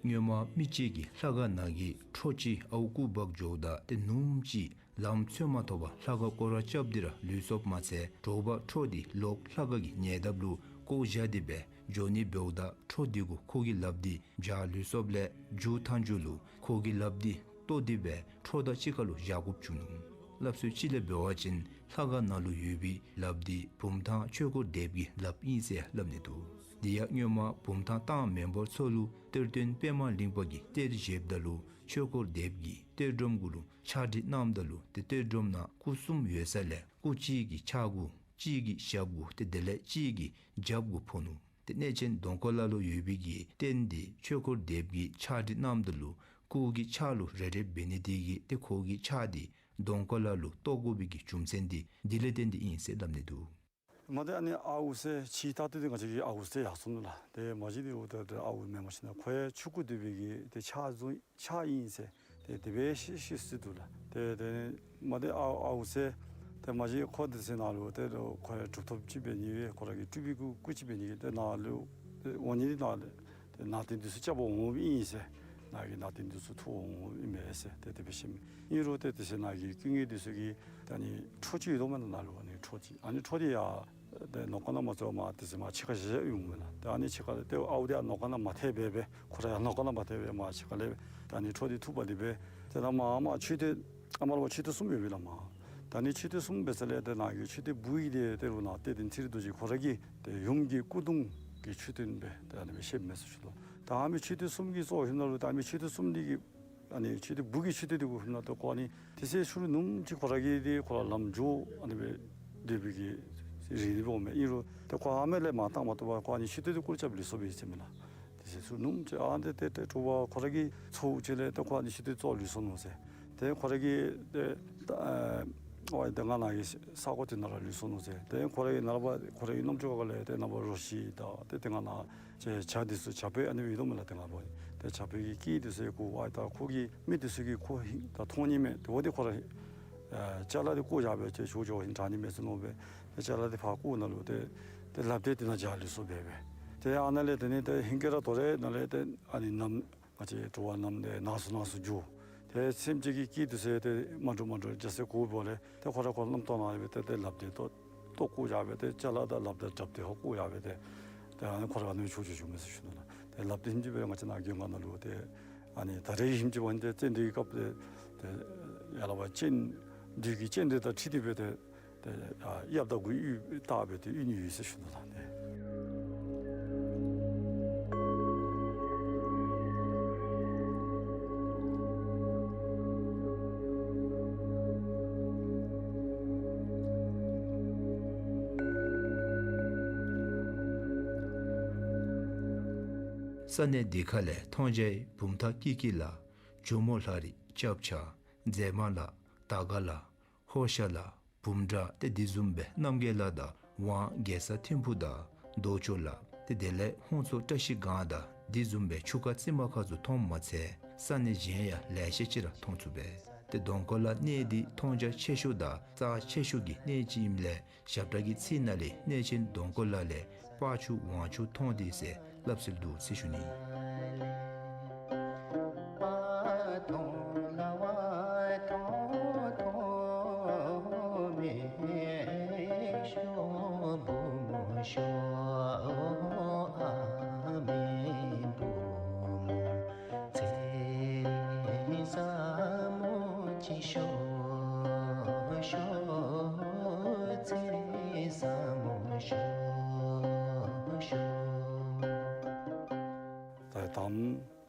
སྔོན་མ་མི་ཅིག་གིས་ལྷ་ཁང་ནང་གི་ཁྲོ་ཅིག་ཨརཝ་བརྐུ་འབག་འགྱོཝ་ད་ཏེ་ནུབམོ་ཅིག་ལམ་འཚོལ་མ་ཐོབ་པར་ལྷ་ཁང་སྐོར་ར་རྐྱབ་སྟེ་ར་ལུས་སོཔ་མ་ཚད་དྲོ་པ་ཁྲོ་འདི་ལོག་ལྷ་ཁང་གི་ཉེ་འདབས་ལུ་བཀོ་བཞག་སྟེ་སྦེ་འགྱོ་ནི་འབདཝ་ད་ཁྲོ་འདི་གུ་ཁོ་གི་ལགཔ་འདི་བྱག་ལུས་སོཔ་ལས་རྒྱུག་ཐངས་རྒྱུག་ལུ་ཁོ་གི་ལགཔ་འདི་བཏོག་སྟེ་སྦེ་ཁྲོ་དང་གཅིག་ཁར་ལུ་བཞག་དགོཔ་བྱུང་ནུག། སླབ་སྲོལ་ཅིག་ལས་འབད་བ་ཅིན་ལྷ་ཁང་ནང་ལུ་ཡོད་པའི་ལགཔ་འདི་བུམ་ཐང་ཆོས་འཁོར་སྡེཔ་གི་ལགཔ་ཨིན་ཟེར་སླབ་ནི་འདུག། དེ་ཡང་སྔོན་མ་བུམ་ཐང་བཏང་མེན་པར་ཚུར་ལུ་གཏེར་སྟོན་པདྨ་གླིང་པ་གིས་གཏེར་བཞེསཔ་ད་ལུ་ཆོས་འཁོར་སྡེཔ་གིས་གཏེར་སྒྲོམ་གུ་ལུ་ཕྱག་བྲིས་གནངམ་ད་ལུ་ཏེ་གཏེར་སྒྲོམ་ནང་སྐུ་གསུམ་ཡོད་ས་ལས་སྐུ་གཅིག་གི་ཕྱག་གུ་གཅིག་གི་ཞབས་གུ་ཏེ་དེ་ལས་གཅིག་གི་རྒྱབ་གུ་ཕོག་ནུག། ཏེ་གནས་ཆེན་གདོང་དཀར་ལ་ལུ་ཡོད་པའི་གི་རྟེན་འདི་ཆོས་འཁོར་སྡེཔ་གིས་ཕྱག་བྲིས་གནངམ་ད་ལུ་སྐུ་གི་ཕྱག་ལུ་རེག་རེགཔ་འབད་ནི་དེ་གིས་ཏེ་ཁོ་གི་ཕྱག་འདི་གདོང་དཀར་ལ་ལུ་གཏོགས་དགོ་པའི་གི་རྒྱུ་མཚན་འདི་འདི་ལས་བརྟེན་ཏེ་ཨིན་ཟེར་སླབ་ནི་འདུག། མ་ཏེ་ཨ་ནི་ཨརཝ་ཟེར་ཕྱི་ལྟར་དུ་འདི་ང་བཅས་ཀྱིས་ཨརཝ་ཟེར་ཡར་སོང་ནུག་ལགས། ཏེ་མ་གཞི་འདི་འོ་ཏེ་ཏེ་ཨརཝ་མེན་མ་གཞི་ནཱ་ཁོ་ཡང་ཆུང་ཀུ་སྡོད་པའི་གི་ཏེ་ཕྱག་བཟུང་ཕྱག་ཨིན་ཟེར་ཏེ་དེ་སྦེ་ཤེས་ཤེས་སུ་འདུག་ལགས། ཏེ་ཏེ་མ་ཏེ་ཨརཝ་ཨརཝ་ཟེར་ཏེ་མ་གཞི་ཁོ་འདི་ཚུ་ནང་ལུ་ཏེ་ཁོ་ཡང་གྲུབ་ཐོབ་ཅིག་འབད་ནི་སྦེ་ཁོ་ར་གི་སྤྲུལ་པའི་སྐུ་སྐུ་ཅིག་འབད་ནི་སྦེ་ཏེ་ནཱ་ལུ་ཏེ་འོང་ནི་འདི་ནཱ་ལས་ཏེ་ནང་རྟེན་འདི་ཚུ་རྐྱབ་པར་འོངམ་ཨིན་ཟེར། ནཱ་གི་ནང་རྟེན་འདི་ཚུ་ཐོབ་འོངམ་ཨིན་མས་ཟེར་ཏེ་དེ་སྦེ་བཤད་མས། ཨིན་རུང་ཏེ་དེ་ཚེ་ནཱ་གི་སྐུ་དངོས་འདི་ཚུ་གི་ད་ཨ་ནི་ཁྲོ་ཅིག་ཡོདཔ་མས་ལགས། ནཱ་ལུ་ཨ་ནི་ཁྲོ་ཅིག་ཨ་ནི་ཁྲོ་འདི་ཡང་ཏེ་ནང་ཁོག་ནང་མ་བཙུགས་པར་མར་དེ་ཚེ་མར་ཕྱི་ཁར་བཞག་ཡོདཔ་མས་ལགས། ཏེ་ཨ་ནི་ཕྱི་ཁར་ལས་ཏེ་ཨརཝ་འདི་ཡང་ནང་ཁོག་ནང་མ་ཐལ་སྦེ་སྦེ་ཁོ་ར་ཡང་ནང་ཁོག་ནང་མ་ཐལ་སྦེ་མར་ཕྱི་ཁར་ལས་ཏེ་ཨ་ནི་ཁྲོ་འདི་འཐུ་འབག་སྟེ་སྦེ་ཏེ་ད་མར་མར་མཆོད་རྟེན་ཨ་མར་ལུ་མཆོད་རྟེན་གསུམ་ཡོད་པས་ལགས་མར། ད་ཨ་ནི་མཆོད་རྟེན་གསུམ་འབད་ས་ལས་ཏེ་ནཱ་གི་མཆོད་རྟེན་སྦུག་གི་འདི་ཏེ་རུང་ནཱ་གཏེར་སྟོན་ཚེ་རིང་རྡོ་རྗེ་ཁོ་ར་གི་ཏེ་ཡུམ་གྱི་སྐུ་གདུང་གི་མཆོད་རྟེན་སྦེ་ཏེ་ཨ་ནི་སྦེ་བཤདཔ་མས་ཟེར་ཞུ་དོ། ད་ཨ་ནི་མཆོད་རྟེན་གསུམ་གྱི་གཙོ་བོ་ཧེ་མ་ལུ་ད་ཨ་ནི་མཆོད་རྟེན་གསུམ་འདི་གི་ཨ་ནི་མཆོད་རྟེན་སྦུག་གི་མཆོད་རྟེན་འདི་གུ་ཧེ་མ་ལུ་ཏེ་ཁོ་ཨ་ནི་དེ་ཚེ་ཕྱི་རུ་ནུབམོ་ཅིག་ཁོ་ར་གི་འདི་ཁོ་ར་ལམ་འགྱོ་ཨ་ནི་སྦེ་སྡོད་པའི་གི་རིགས་འདི་འོངམ་མས། ཨིན་རུང་ཏེ་ཁོ་ཨ་མེ་ལས་མར་བཏང་མ་བཏུབ་པར་ཁོ་ཨ་ནི་མཆོད་རྟེན་འདི་སྐོར་རྐྱབ་ལུས་སོཔ་ཨིན་ཟེར་མས་ལགས། དེ་ཚེ་ཕྱི་རུ་ནུབམོ་ཅིག་ཨ་ནི་ཏེ་ཏེ་དྲོ་པ་ཁོ་ར་གི་ཚོགས་ཅིག་ལས་ཏེ་ཁོ་ཨ་ནི་མཆོད་རྟེན་བཙོག་ལུས་སོ་ནུག་ཟེར། ཏེ་ཁོ་ར་གི་ཏེ་ཨ་ ཨོ་ཏེ་ང་ནཱ་གི་ས་གོ་དེ་ནང་ར་ལུས་སོ་ནུག་ཟེར། ཏེ་ཁོ་རའི་ནངས་པ་ཁོ་རའི་རྣམ་ཅོ་ཁ་ལས་ཏེ་ནངས་པ་རོ་ཁྱི་དང་ཏེ་དེ་སྒང་ནཱ་ཇ་ཇ་འདི་ཚུ་ཇ་དཔོད་ཨ་ནི་ཡོད་དོ་མེན་ན། ཏེ་ང་ལུ་ཏེ་ཇ་དཔོད་ཀྱི་སྐད་འདི་ཚུ་གོ། ཨའི་ད་ཁོ་གི་མི་འདི་ཚུ་གིས་ཁོ་ཧིང་ད་མཐོང་ནི་མས། ཏེ་འོ་ཏེ་ཁོ་ར་ཨ་ཅ་ལ་འདི་བཀོ་བཞག་སྦེ་ཅིག་ཞུ་ཞུཝ་ཨིན་དྲག་ནི་མས་ཟེར་མནོ་སྦེ་ཏེ་ཅ་ལ་འདི་ཕར་བཀོ་ནང་ལུ་ཏེ་ཏེ་ལགཔ་རྡེབ་དེ་ནང་ཇ་ལུས་སོ་སྦེ་སྦེ། ཏེ་ཨ་ནཱ་ལས་ཏེ་ནི་ཏེ་ཧིང་གི་ར་དོ་རུང་ནཱ་ལས་ཏེ་ཨ་ནི་ནམ་ང་བཅས་འགྲོ་བ་རྣམས་ཏེ་ནགས་སུ་ནགས་སུ་འགྱོ། ཏེ་སེམས་ཅན་གྱི་སྐད་འདི་ཚུ་ཏེ་མ་འདྲཝ་མ་འདྲཝ་རྒྱ་ཆེ་གོཝ་ལས་ཏེ་ཁོ་ར་ཁོ་རྣམ་རྟོག་ནང་སྦེ་ཏེ་ཏེ་ལགཔ་རྡེབ་ཏོག་ཏོ་བཀོ་བཞག་སྦེ་ཏེ་ཅ་ལ་དང་ལགཔ་དང་ཇ་དཔོད་ཧོ་བཀོ་བཞག་སྦེ་ཏེ་ཏེ་ཨ་ནི་ཁོ་ར་ཨ་ནི་ཆོས་ཆོས་ཞུ་མས་ཟེར་ཞུ་ནུག་ལགས། ཏེ་ལགཔ་འདི་ཧིང་གི་སྦེ་ང་བཅས་ནཱ་རྒྱུན་ཁ་ནང་ལུ་ཏེ་ཨ་ནི་ད་རེས་ཧིང་གི་སྦེ་ཏེ་བཙན་སྡེ་གི་སྐབས་ཏེ་ཏེ་ཡ་ལ་བ་སྤྱན་བདུད་ཀྱི་སྤྱན་རས་དང་འཁྲིལ་ཏེ་སྦེ་ཏེ་ཏེ་ཨ་གཡབ་དང་གུ་གཡུས་བཏགས་སྦེ་ཏེ་གཡུས་ནི་ཡོད་ཟེར་ཞུ་ནུག་ལགས། ཏེ་ས་གནས་འདི་ཁ་ལས་མཐོང་བྱའི་བུམ་ཐང་ཀི་ཀི་ལ་ཇོ་མོ་ལྷ་རི་ལྕགས་ཕྱག་མཛེས་མ་ལ་དར་དཀར་ལ་ཧོ་ཤ་ལ་བུམ་དགྲ་ཏེ་དེ་བཟུམ་སྦེ་རྣམ་རྒྱལ་ལ་དང་ཝང་རྒྱལ་ས་ཐིམ་ཕུ་དང་རྡོ་ཆོ་ལ་ཏེ་དེ་ལས་ཧོང་མཚོ་བཀྲ་ཤིས་སྒང་དང་དེ་བཟུམ་སྦེ་ཆུ་ཁ་རྩི་མ་ཁ་ཚུ་མཐོངམ་མ་ཚད་ས་གནས་གཞན་ཡང་ལེ་ཤ་ཅིག་ར་མཐོང་ཚུགས་པས། ཏེ་གདོང་ཁ་ལ་གནས་འདི་མཐོང་བྱ་ཆེ་ཤོས་དང་རྩ་ཆེ་ཤོས་ཀྱི་གནས་ཅིག་ཨིནམ་ལས་ཞབས་ཁྲ་གི་ཚིག་ནང་ལས་གནས་ཆེན་གདོང་ཁ་ལ་ལས་སྤ་ཆུ་ཝང་ཆུ་མཐོང་སྟེ་ཟེར་སླབ་སྲོལ་འདུག་ཟེར་ཞུ་ནི། ད་དང་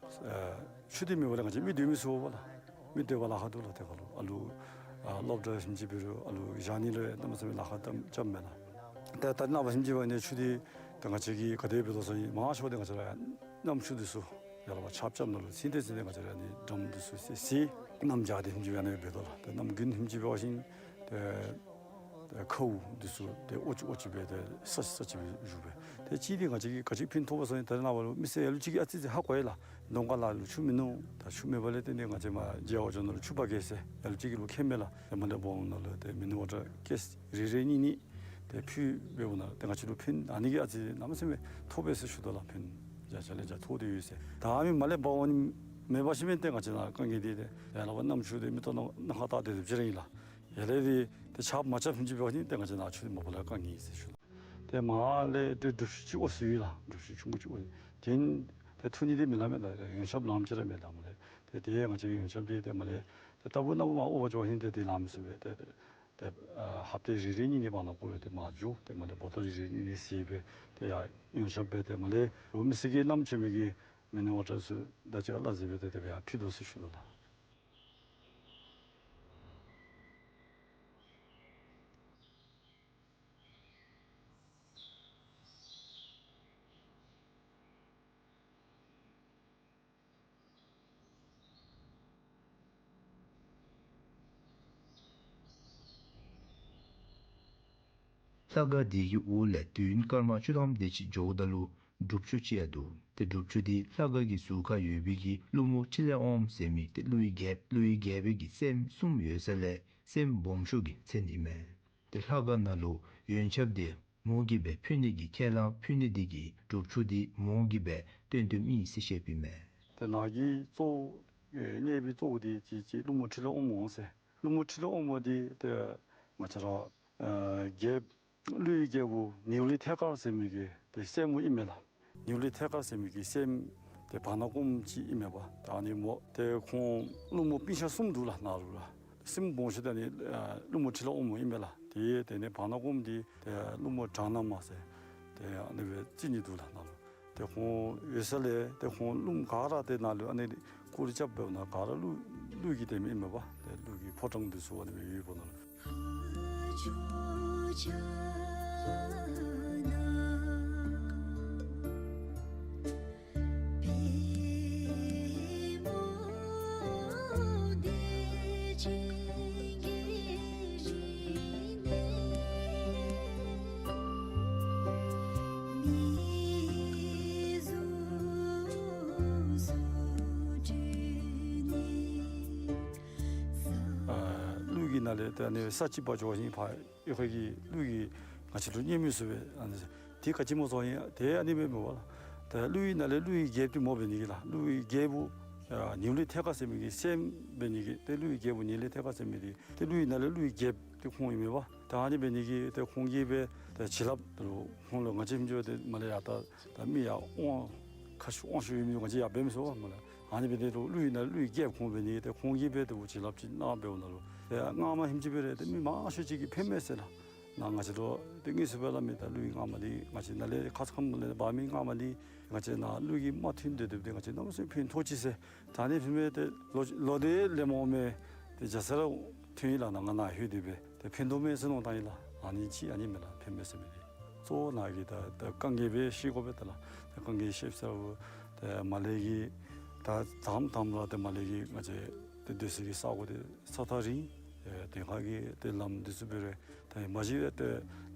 ཨ་ཆུ་འདི་མེད་པ་ལས་ང་བཅས་མི་སྡོད་མི་ཚུགས་པས་ལགས། མི་སྡོད་པར་ལཱ་ཁག་འདུག་ལགས། ཏེ་ཁ་ལུ་ཨ་ལུ་ཨ་སློབ་གྲྭ་ཧིང་གི་སྦེ་རུང་ཨ་ལུ་བཞག་ནི་ལུ་གནམ་མེད་ས་མེད་ལཱ་ཁག་ཙམ་ཙམ་མས་ལགས། ཏེ་ད་ནངས་པ་ཧིང་གི་སྦེ་ཨ་ནི་ཆུ་འདི་ཏེ་ང་བཅས་ཀྱིས་ག་དེ་འབད་དོ་ཟེར་བ་ཅིན་མང་ཤོས་ཏེ་ང་བཅས་ར་གནམ་གཤིས་འདི་ཚུ་ཡ་ལ་བ་ཆརཔ་རྐྱབ་ནང་ལུ་ཚུད་དེ་ཚུད་དེ་ང་བཅས་ར་ཨ་ནི་འགྲམ་འདི་ཚུ་བསལ་བསལ་གནམ་བྱཱར་ཏེ་ཧིང་གི་སྦེ་ཨ་ནི་འབད་དོ་ལགས། ཏེ་གནམ་དགུན་ཧིང་གི་སྦེ་འབད་བ་ཅིན་ཏེ་ཏེ་ཁཝ་འདི་ཚུ་ཏེ་ཨོ་ཅི་ཨོ་ཅི་སྦེ་ཏེ་ས་ཅིག་ས་ཅིག་སྦེ་བཞུགས་པས། ཏེ་གཅིག་འདི་ང་བཅས་ཀྱིས་ག་ཅི་ཕན་ཐོགས་པ་ཟེར་བ་ཅིན་ད་རེས་ནངས་པ་ལུ་མི་སེར་ལ་ལུ་ཅིག་གིས་ཨ་ཙི་ཙི་ཧ་གོ་ཡི་ལགས། གདོང་ཁ་ལ་ལུ་ཆུ་མིན་ནུག། ད་ཆུ་མེད་པ་ལས་ཏེ་ནི་ང་བཅས་མར་རྒྱལ་བ་ལྗོངས་ནང་ལུ་ཆུ་འབག་གེ་ཟེར་ལ་ལུ་ཅིག་གིས་ལུ་མཁྱེན་མས་ལགས། ཏེ་མ་ལས་འབག་འོང་ནང་ལུ་ཏེ་མི་ནི་ཝ་ཊར་ཀེསི་རེ་རེ་གཉིས་གཉིས་ཏེ་ཕུལ་འབདཝ་ད་ཏེ་ང་བཅས་ལུ་ཕན་ཨ་ནི་གིས་ཨ་ཙི་གནམ་མེད་ས་མེད་ཐོབ་པས་ཟེར་ཞུ་དོ་ལགས། ཕན་ཡ་ཆ་ལས་ཡ་ཐོབ་སྟེ་ཡོད་ཟེར། ད་ཨ་མི་མ་ལས་འབག་འོང་ནི་མེད་པ་ཅིན་མེན་ཏེ་ང་བཅས་ནཱ་དཀའ་ངལ་འདི་ཏེ་ཡ་ལ་བ་གནམ་གཤིས་འདི་མིག་ཏོ་ནང་ནང་ཧ་ཏག་ཏེ་སྡོདཔ་ཅིག་ར་ཨིན་ལགས། ཡ་ལས་འདི་ཏེ་ཆརཔ་མ་རྐྱབ་ཧིང་གི་སྦེ་འབད་བ་ཅིན་ཏེ་ང་བཅས་ནཱ་ཆུ་འདི་མ་པ་ལས་དཀའ་ངལ་ཨིན་ཟེར་ཞུ་ལགས། ཏེ་མར་ལས་ཏེ་སྒྲུབ་ཆུ་ཅིག་འོང་ཟེར་ཡོད་ལགས། སྒྲུབ་ཆུ་ཆུང་ཀུ་ཅིག་འོང་། དེ་ཏེ་འཐུ་ནི་འདི་མི་ལ་མས་ལགས། ཡོན་ཆབ་ལངམ་ཅིག་ར་མས་ལགས། མ་ལས་ཏེ་ཏེ་ང་བཅས་ཡོན་ཆབ་འདི་ཏེ་མ་ལས་ཏེ་ལྟ་བུ་ནམ་མ་འོང་བ་ཅིན་ཧིང་ཏེ་ཏེ་ལངམ་ཟེར་སྦེ་ཏེ་ཏེ་ཏེ་ཨ་ཧབ་ཏ་རེ་རེ་གཉིས་གཉིས་བར་ན་ཁོ་ལས་ཏེ་མར་འགྱོ། ཏེ་མ་ལས་བོ་ཊོལ་རེ་རེ་གཉིས་གཉིས་བཟེད་སྦེ་ཏེ་ཡར་ཡོན་ཆབ་སྦེ་ཏེ་མ་ལས་འོག་མི་སེར་གྱིས་བླམ་ཆེན་པོ་གི་མི་ནི་ཝ་ཊར་ཚུ་དང་གཅིག་ཁར་སླབ་བཟེད་སྦེ་ཏེ་ཏེ་སྦེ་ཡར་ཕུལ་དོ་ཟེར་ཞུ་དོ་ལགས། ལྷ་ཁང་འདི་གི་འོག་ལས་མདུན་སྐར་མ་བཅུ་ཐམ་དེ་ཅིག་འགྱོཝ་ད་ལུ་སྒྲུབ་ཆུ་ཅིག་ཡང་འདུག། ཏེ་སྒྲུབ་ཆུ་འདི་ལྷ་ཁང་གི་ཟུར་ཁར་ཡོད་པའི་གི་ཀླུ་མོ་ཁྲི་ལས་འོངམ་ཟེར་མི་ཏེ་ཀླུ་ཡི་རྒྱལ་ཀླུ་ཡི་རྒྱལ་པོའི་གི་སྲསམོ་གསུམ་ཡོད་ས་ལས་སྲསམོ་སྦོམ་ཤོས་ཀྱི་མཚན་ཨིན་མས། ཏེ་ལྷ་ཁང་ནང་ལུ་ཡོན་ཆབ་འདི་མོ་གིས་སྦེ་ཕུལ་ནི་གི་ཁས་བླངས་ཕུལ་ནི་འདི་གིས་སྒྲུབ་ཆུ་འདི་མོ་གིས་སྦེ་བཏོན་བཏོནམ་ཨིན་ཟེར་བཤདཔ་ཨིན་མས། ཏེ་ནཱ་གི་གཙོ་བོ་ཨེ་གནས་པའི་གཙོ་བོ་འདི་ཅིག་ཅིག་ཀླུ་མོ་ཁྲི་ལས་འོངམ་འོང་ཟེར། ཀླུ་མོ་ཁྲི་ལས་འོངམ་འདི་ཏེ་ང་བཅས་ར་ཨ་རྒྱལཔོ་ཀླུ་ཡི་རྒྱལ་པོ་ནེའུ་ལེ་ཐེལ་དཀར་ཟེར་མི་གི་ཏེ་སྲསམོ་ཨིན་མས་ལགས། ནེའུ་ལེ་ཐེལ་དཀར་ཟེར་མི་གི་སྲསམོ་ཏེ་བར་ན་སྐོརམ་ཅིག་ཨིན་མས་པ། ད་ཨ་ནི་མོ་ཏེ་ཁོང་ཀླུ་མོ་སྤུན་ཆ་གསུམ་འདུག་ལགས་ནཱ་ལུ་ལགས། སྲསམོ་སྦོམ་ཤོས་འདི་ཨ་ནི་ཨ་ཀླུ་མོ་ཁྲི་ལས་འོངམ་ཨིན་མས་ལགས། ཏེ་དེ་ནི་བར་ན་སྐོརམ་འདི་ཏེ་ཀླུ་མོ་བྲག་ནག་མ་ཟེར་ཏེ་ཨ་ནི་སྦེ་རྩི་ནི་འདུག་ལགས་ནཱ་ལུ། ཏེ་ཁོང་ཡོད་ས་ལས་ཏེ་ཁོང་ཀླུ་མོ་ག་ར་ཏེ་ནཱ་ལུ་ཨ་ནི་སྐུ་རྩིས་རྐྱབ་འབདཝ་ད་ག་ར་ཀླུ་ཀླུ་གི་ཏེ་མི་ཨིན་མས་པ། ཏེ་ཀླུ་གི་ཕོ་བྲང་འདི་ཚུ་ཨ་ནི་སྦེ་ཡོདཔ་ནང་ལུ། ནང་ལས་ཏེ་ཨ་ནི་ས་གཅིག་པ་འགྱོ་ཞིནམ་ཕར་ཡོད་ཁ་གི་ཀླུ་གིས་ང་བཅས་ལུ་བརྙས་བཅོས་འབད་ཨ་ནི་དེ་ག་ཅི་སྨོ་ཟེར་བ་ཅིན་ཏེ་ཨ་ནི་སྦེ་མེན་པ་ལགས། ཏེ་ཀླུ་ཡི་ནང་ལས་ཀླུ་ཡི་རྒྱལཔོ་འདི་སྨོ་འབད་ནི་གི་ལགས། ཀླུ་ཡི་རྒྱལཔོ་ཨ་ཉིམ་ལི་ཐེ་ཀ་ཟེར་མི་གི་སྲསམོ་འབད་ནི་གི་ཏེ་ཀླུ་ཡི་རྒྱལཔོ་ཉིམ་ལི་ཐེ་ཀ་ཟེར་མི་འདི་ཏེ་ཀླུ་ཡི་ནང་ལས་ཀླུ་ཡི་རྒྱལཔོ་འདི་ཁོང་ཨིན་མས་པ། ད་ཨ་ནི་འབད་ནི་གི་ཏེ་ཁོང་གིས་སྦེ་ཏེ་བྱིན་རླབས་ལུ་ཁོང་ལུ་ང་བཅས་ཧིམ་ཅིག་ཏེ་མ་ལས་ཡར་ད་ད་མི་ཡར་དབང་ཁ་ཤུགས་དབང་ཤུགས་ཡོད་མི་ང་བཅས་ཡར་འབད་མི་ཚུགས་པས་སྨོ་ལགས། ཨ་ནི་འབད་དེ་ལུ་ཀླུ་ཡི་ནང་ལུ་ཀླུ་ཡི་རྒྱལཔོ་ཁོང་འབད་ནི་ཏེ་ཁོང་གིས་སྦེ་ཏེ་བྱིན་རླབས་ཅིག་གནང་འབདཝ་ད་ལུ་ཏེ་སྔགས་མ་ཧིམ་ཅིག་འབད་རུང་ཏེ་མི་མང་ཤོས་ཅིག་གིས་ཕན་མས་ཟེར་ལགས། ནཱ་ང་བཅས་ལུ་ཏེ་དངོས་སུ་སྦེ་སླབ་མི་ད་ཀླུ་ཡི་སྔགས་མ་འདི་ང་བཅས་ནཱ་ལས་ཁ་ཙ་ཁ་ཉིནམ་ལས་འབག་མི་སྔགས་མ་འདི་ང་བཅས་ནཱ་ཀླུ་གིས་མ་ཐོན་སྡོད་སྡོདཔ་འདི་ང་བཅས་གནམ་མེད་ས་མེད་ཕན་ཐོགས་ཅི་ཟེར། ད་ཨ་ནི་ཕན་མི་འདི་ལོ་ལོག་སྟེ་ལེན་འོང་མི་འདི་རྒྱ་ཚ་ར་ཐོན་ཡི་ལགས། ནཱ་ང་ནཱ་ལྷོད་དེ་སྦེ་ཏེ་ཕན་ཐོགས་མས་ཟེར་མནོ་བཏང་ཡི་ལགས། ཨ་ནི་ཅིག་ཨ་ནི་མས་ལགས་ཕན་མས་ཟེར་མི་འདི། གཙོ་བོ་ནཱ་གི་ད་ད་དཀའ་ངལ་སྦེ་ཤེས་དགོ་པས་ད་ལགས། ད་དཀའ་ངལ་ཤེསཔ་ཟེར་བ་ད་མ་ལས་ཀྱི་ད་དང་དང་ར་ད་མ་ལས་ཀྱི་ང་བཅས་ཏེ་སྡོད་ས་གི་ས་གོ་འདི་ས་ཐག་རིང་། ཨེ་དེ་ཁ་གི་ཏེ་ལམ་འདི་ཚུ་འབད་རུང་ད་མ་གཞི་ཏེ་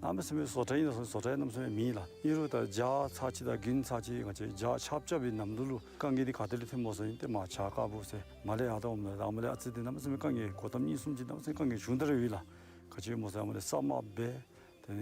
གནམ་མེད་ས་མེད་བཟོ་གྲྭ་ཨིན་ན་བཟོ་གྲྭ་གནམ་མེད་ས་མེད་མེད་ལགས། ཨིན་རུང་ད་བྱག་ཚར་ཅིག་དང་དགུན་ཚར་ཅིག་ང་བཅས་བྱག་ཆརཔ་རྐྱབ་པའི་ནམ་དུས་ལུ་དཀའ་ངལ་འདི་ག་ཏེ་ལས་ཐོནམ་སྨོ་ཟེར་བ་ཅིན་ཏེ་མར་བྱག་དཀར་པོ་ཟེར་མ་ལས་ཡར་ད་འོངམ་ད་མ་ལས་ཨ་ཙི་འདི་གནམ་མེད་ས་མེད་དཀའ་ངལ་སྒོ་ཐམ་གཉིས་གསུམ་ཅིག་གནམ་མེད་ས་མེད་དཀའ་ངལ་ཆུང་དྲགས་ཡོད་ལགས། ག་ཅི་སྨོ་ཟེར་བ་ཅིན་ས་དམའ་སྦེ་ཏེ་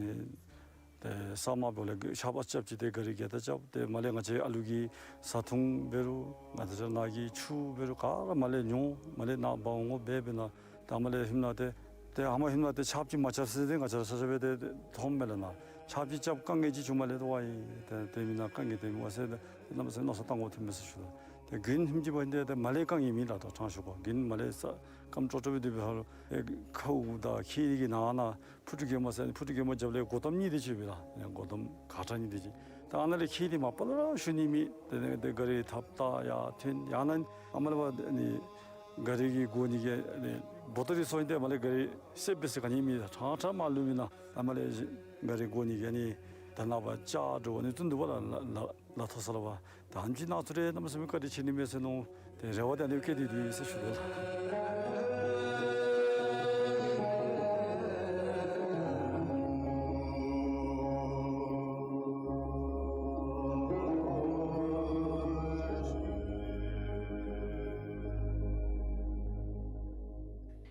ཏེ་ས་དམའ་སྦེ་ལས་ཆརཔ་རྐྱབ་ཅི་ཏེ་ག་རི་ག་ད་རྐྱབ་ཏེ་མ་ལས་ང་བཅས་ཨ་ལུ་གི་བཟའ་འཐུང་འབད་རུང་ང་བཅས་ར་ནཱ་གི་ཆུ་འབད་རུང་ག་ར་མ་ལས་ཉོ། མ་ལས་ནཱ་འབག་འོང་དགོ་པས། འབདཝ་ད་ད་མ་ལས་ཧིམ་ནང་ཏེ་ཏེ་ཧ་མ་ཧིམ་ནང་ཏེ་ཆརཔ་ཅིག་མ་རྐྱབ་ཟེར་ཏེ་ང་བཅས་ར་ས་ཆ་སྦེ་ཏེ་ཏེ་ཐོནམ་མས་ལགས། ནཱ་ཆརཔ་ཅིག་རྐྱབ་དཀའ་ངལ་ཅིག་བྱུངམ་ལས་ཏེ་ཝའི་ཏེ་ཏེ་མི་ནཱ་དཀའ་ངལ་ཏེ་མི་ཝ་ཟེར་ཏེ་གནམ་མེད་ས་མེད་མནོ་བསམ་བཏང་དགོཔ་ཐོནམ་མས་ཟེར་ཞུ་ལགས། ཏེ་དགུན་ཧིམ་ཅིག་འབད་ནི་འདི་ཏེ་མ་ལས་དཀའ་ངལ་མེད་ལགས། ད་དྲང་ཞུ་དགོ་དགུན་མ་ལས་ས་སྐམ་ཀྲོག་ཀྲོ་སྦེ་སྡོད་པའི་ཧ་ལུ་ཨེ་ཁཝ་དང་ཁྱེགས་ཀྱི་ནང་ན་ཕུ་ཏུ་གེ་མ་ཟེར་ཕུ་ཏུ་གེ་མ་རྐྱབ་ལས་སྒོ་ཐམ་གཉིས་དེ་ཅིག་ཡོད་པས་ལགས། སྒོ་ཐམ་ག་ཏེ་གཉིས་དེ་ཅིག། ད་ཨ་ནཱ་ལས་ཁྱེགས་འདི་མ་པ་ལས་ར་ཞུ་ནི་མེད། ཏེ་ཏེ་ག་རི་ཐགཔ་བཏགས་ཡར་ཐོན་ཡར་ནཱ་ཨ་མ་ལས་འབད་ནི་ག་རི་གི་སྒོ་ནི་གི་ཨ་ནི་བོ་ཏོ་རི་སོང་སྟེ་ཨ་མ་ལས་ག་རི་སེབ་སྦེ་ཟེར་ག་ནི་མེད། ད་ཕྲང་ཕྲང་མར་ལུས་མི་ནང་ཨ་མ་ལས་ག་རི་སྒོ་ནི་གི་ཨ་ནི་ད་ནཱ་བ་ཅ་འགྲོ་ནི་བཙུགས་འདུག་པ་ལགས། ལ་ལ་ལ་ཐོ་ས་ལ་བ་ད་ཨ་ནེམ་ཅིག་ནང་ཚུ་རེ་གནམ་མེད་ས་མེད་བཀའ་དྲིན་ཆེ་ནི་མས་ཟེར་མནོ། ཏེ་རེ་བ་ད་ཨ་ནི་བསྐྱེད་དེ་འདུག་ཟེར་ཞུ་དོ་ལགས།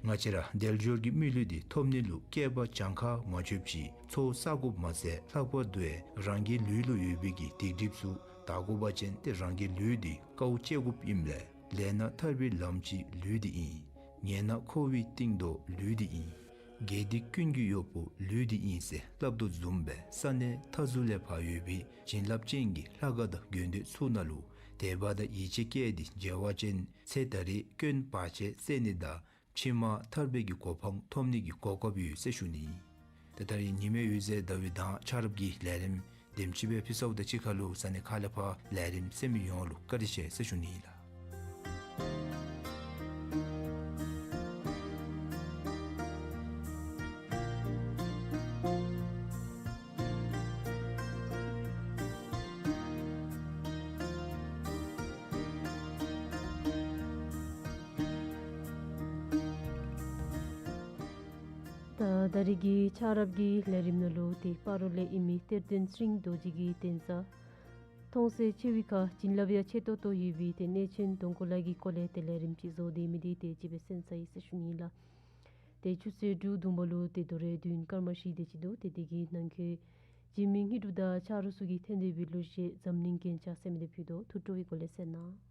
ང་བཅས་ར་དལ་འབྱོར་གྱི་མི་ལུས་འདི་ཐོབ་ནི་ལུ་བསྐལ་པ་གྱངས་ཁ་མ་ཆོདཔ་ཅིག་ཚོགས་བསག་དགོཔ་མ་ཚད་ལྷག་པར་དུ་ཡང་རང་གི་ལུས་ལུ་ཡོད་པའི་གི་སྡིག་སྒྲིབ་ཚུ་དག་དགོ་པ་ཅིན་ཏེ་རང་གི་ལུས་འདི་དཀའཝ་སྤྱད་དགོཔ་ཨིནམ་ལས། ལས་ན་ཐར་པའི་ལམ་གྱི་ལུས་འདི་ཨིན། ཉལ་ན་འཁོར་བའི་གཏིང་རྡོ་ལུས་འདི་ཨིན། དགེ་སྡིག་ཀུན་གྱི་གཡོག་པོ་ལུས་འདི་ཨིན་ཟེར་སླབ་དོ་བཟུམ་སྦེ་ས་གནས་མཐའ་ཟུར་ལས་ཕར་ཡོད་པའི་བྱིན་རླབས་ཅན་གྱི་ལྷ་ཁང་དང་དགོན་སྡེ་ཚུ་ནང་ལུ་དད་པ་དང་ཡིད་ཆེས་བསྐྱེད་དེ་མཇལ་བ་ཅིན་ཚེ་ད་རེས་སྐྱོན་བར་ཆད་སེལ་ནི་དང་ཕྱི་མ་ཐར་པའི་གི་གོ་འཕང་ཐོབ་ནི་གི་གོ་སྐབས་ཡོད་ཟེར་ཞུ་ནི། ཏེ་ད་རིས་ཉི་མའི་འོད་ཟེར་ཟླ་བའི་མདངས་ཆ་རོགས་ཀྱི་ལས་རིམ་དེམ་ཅིག་སྦེ་ཕུལ་ཚརཝ་དང་གཅིག་ཁར་ལུ་ས་གནས་ཁག་ལས་ཕར་ལས་རིམ་གསན་མི་ཡོངས་ལུ་བཀའ་དྲིན་ཆེ་ཟེར་ཞུ་ནི་ལགས། ད་ད་རིས་ཀྱི་ཆ་རོགས་ཀྱི་ལས་རིམ་ནང་ལུ་ཏེ་སྤ་རོ་ལས་ཨིན་མི་གཏེར་སྟོན་ཚེ་རིང་རྡོ་རྗེ་གི་གདན་ས་མཐོང་ཚད་ཆེ་བའི་ཁར་བྱིན་རླབས་ཡང་ཆེ་ཏོག་ཏོ་ཡོད་པའི་ཏེ་གནས་ཆེན་གདོང་ཁ་ལ་གི་སྐོར་ལས་ཏེ་ལས་རིམ་ཅིག་བཟོ་སྟེ་མི་འདི་ཏེ་ཅིག་སྦེ་གསན་ཚར་ཡི་ཟེར་ཞུ་ནི་ལགས། ཏེ་ཆུ་ཚོད་དྲུག་བརྡུངམ་ལུ་ཏེ་དོ་རུང་དུས་ཡུན་སྐར་མ་བཞི་དེ་ཅིག་འདུག། ཏེ་དེ་གི་ནང་འཁོད་འཇིགས་མེད་དངོས་གྲུབ་དང་ཆ་རོགས་ཚུ་གིས་འཐེན་ཏེ་འབད་གླུ་གཞས་འཛམ་གླིང་རྒྱན་ཆ་ཟེར་མི་འདི་ཕུལ་དོ། ཐུགས་སྤྲོ་བའི་སྒོ་ལས་གསན་གནང་།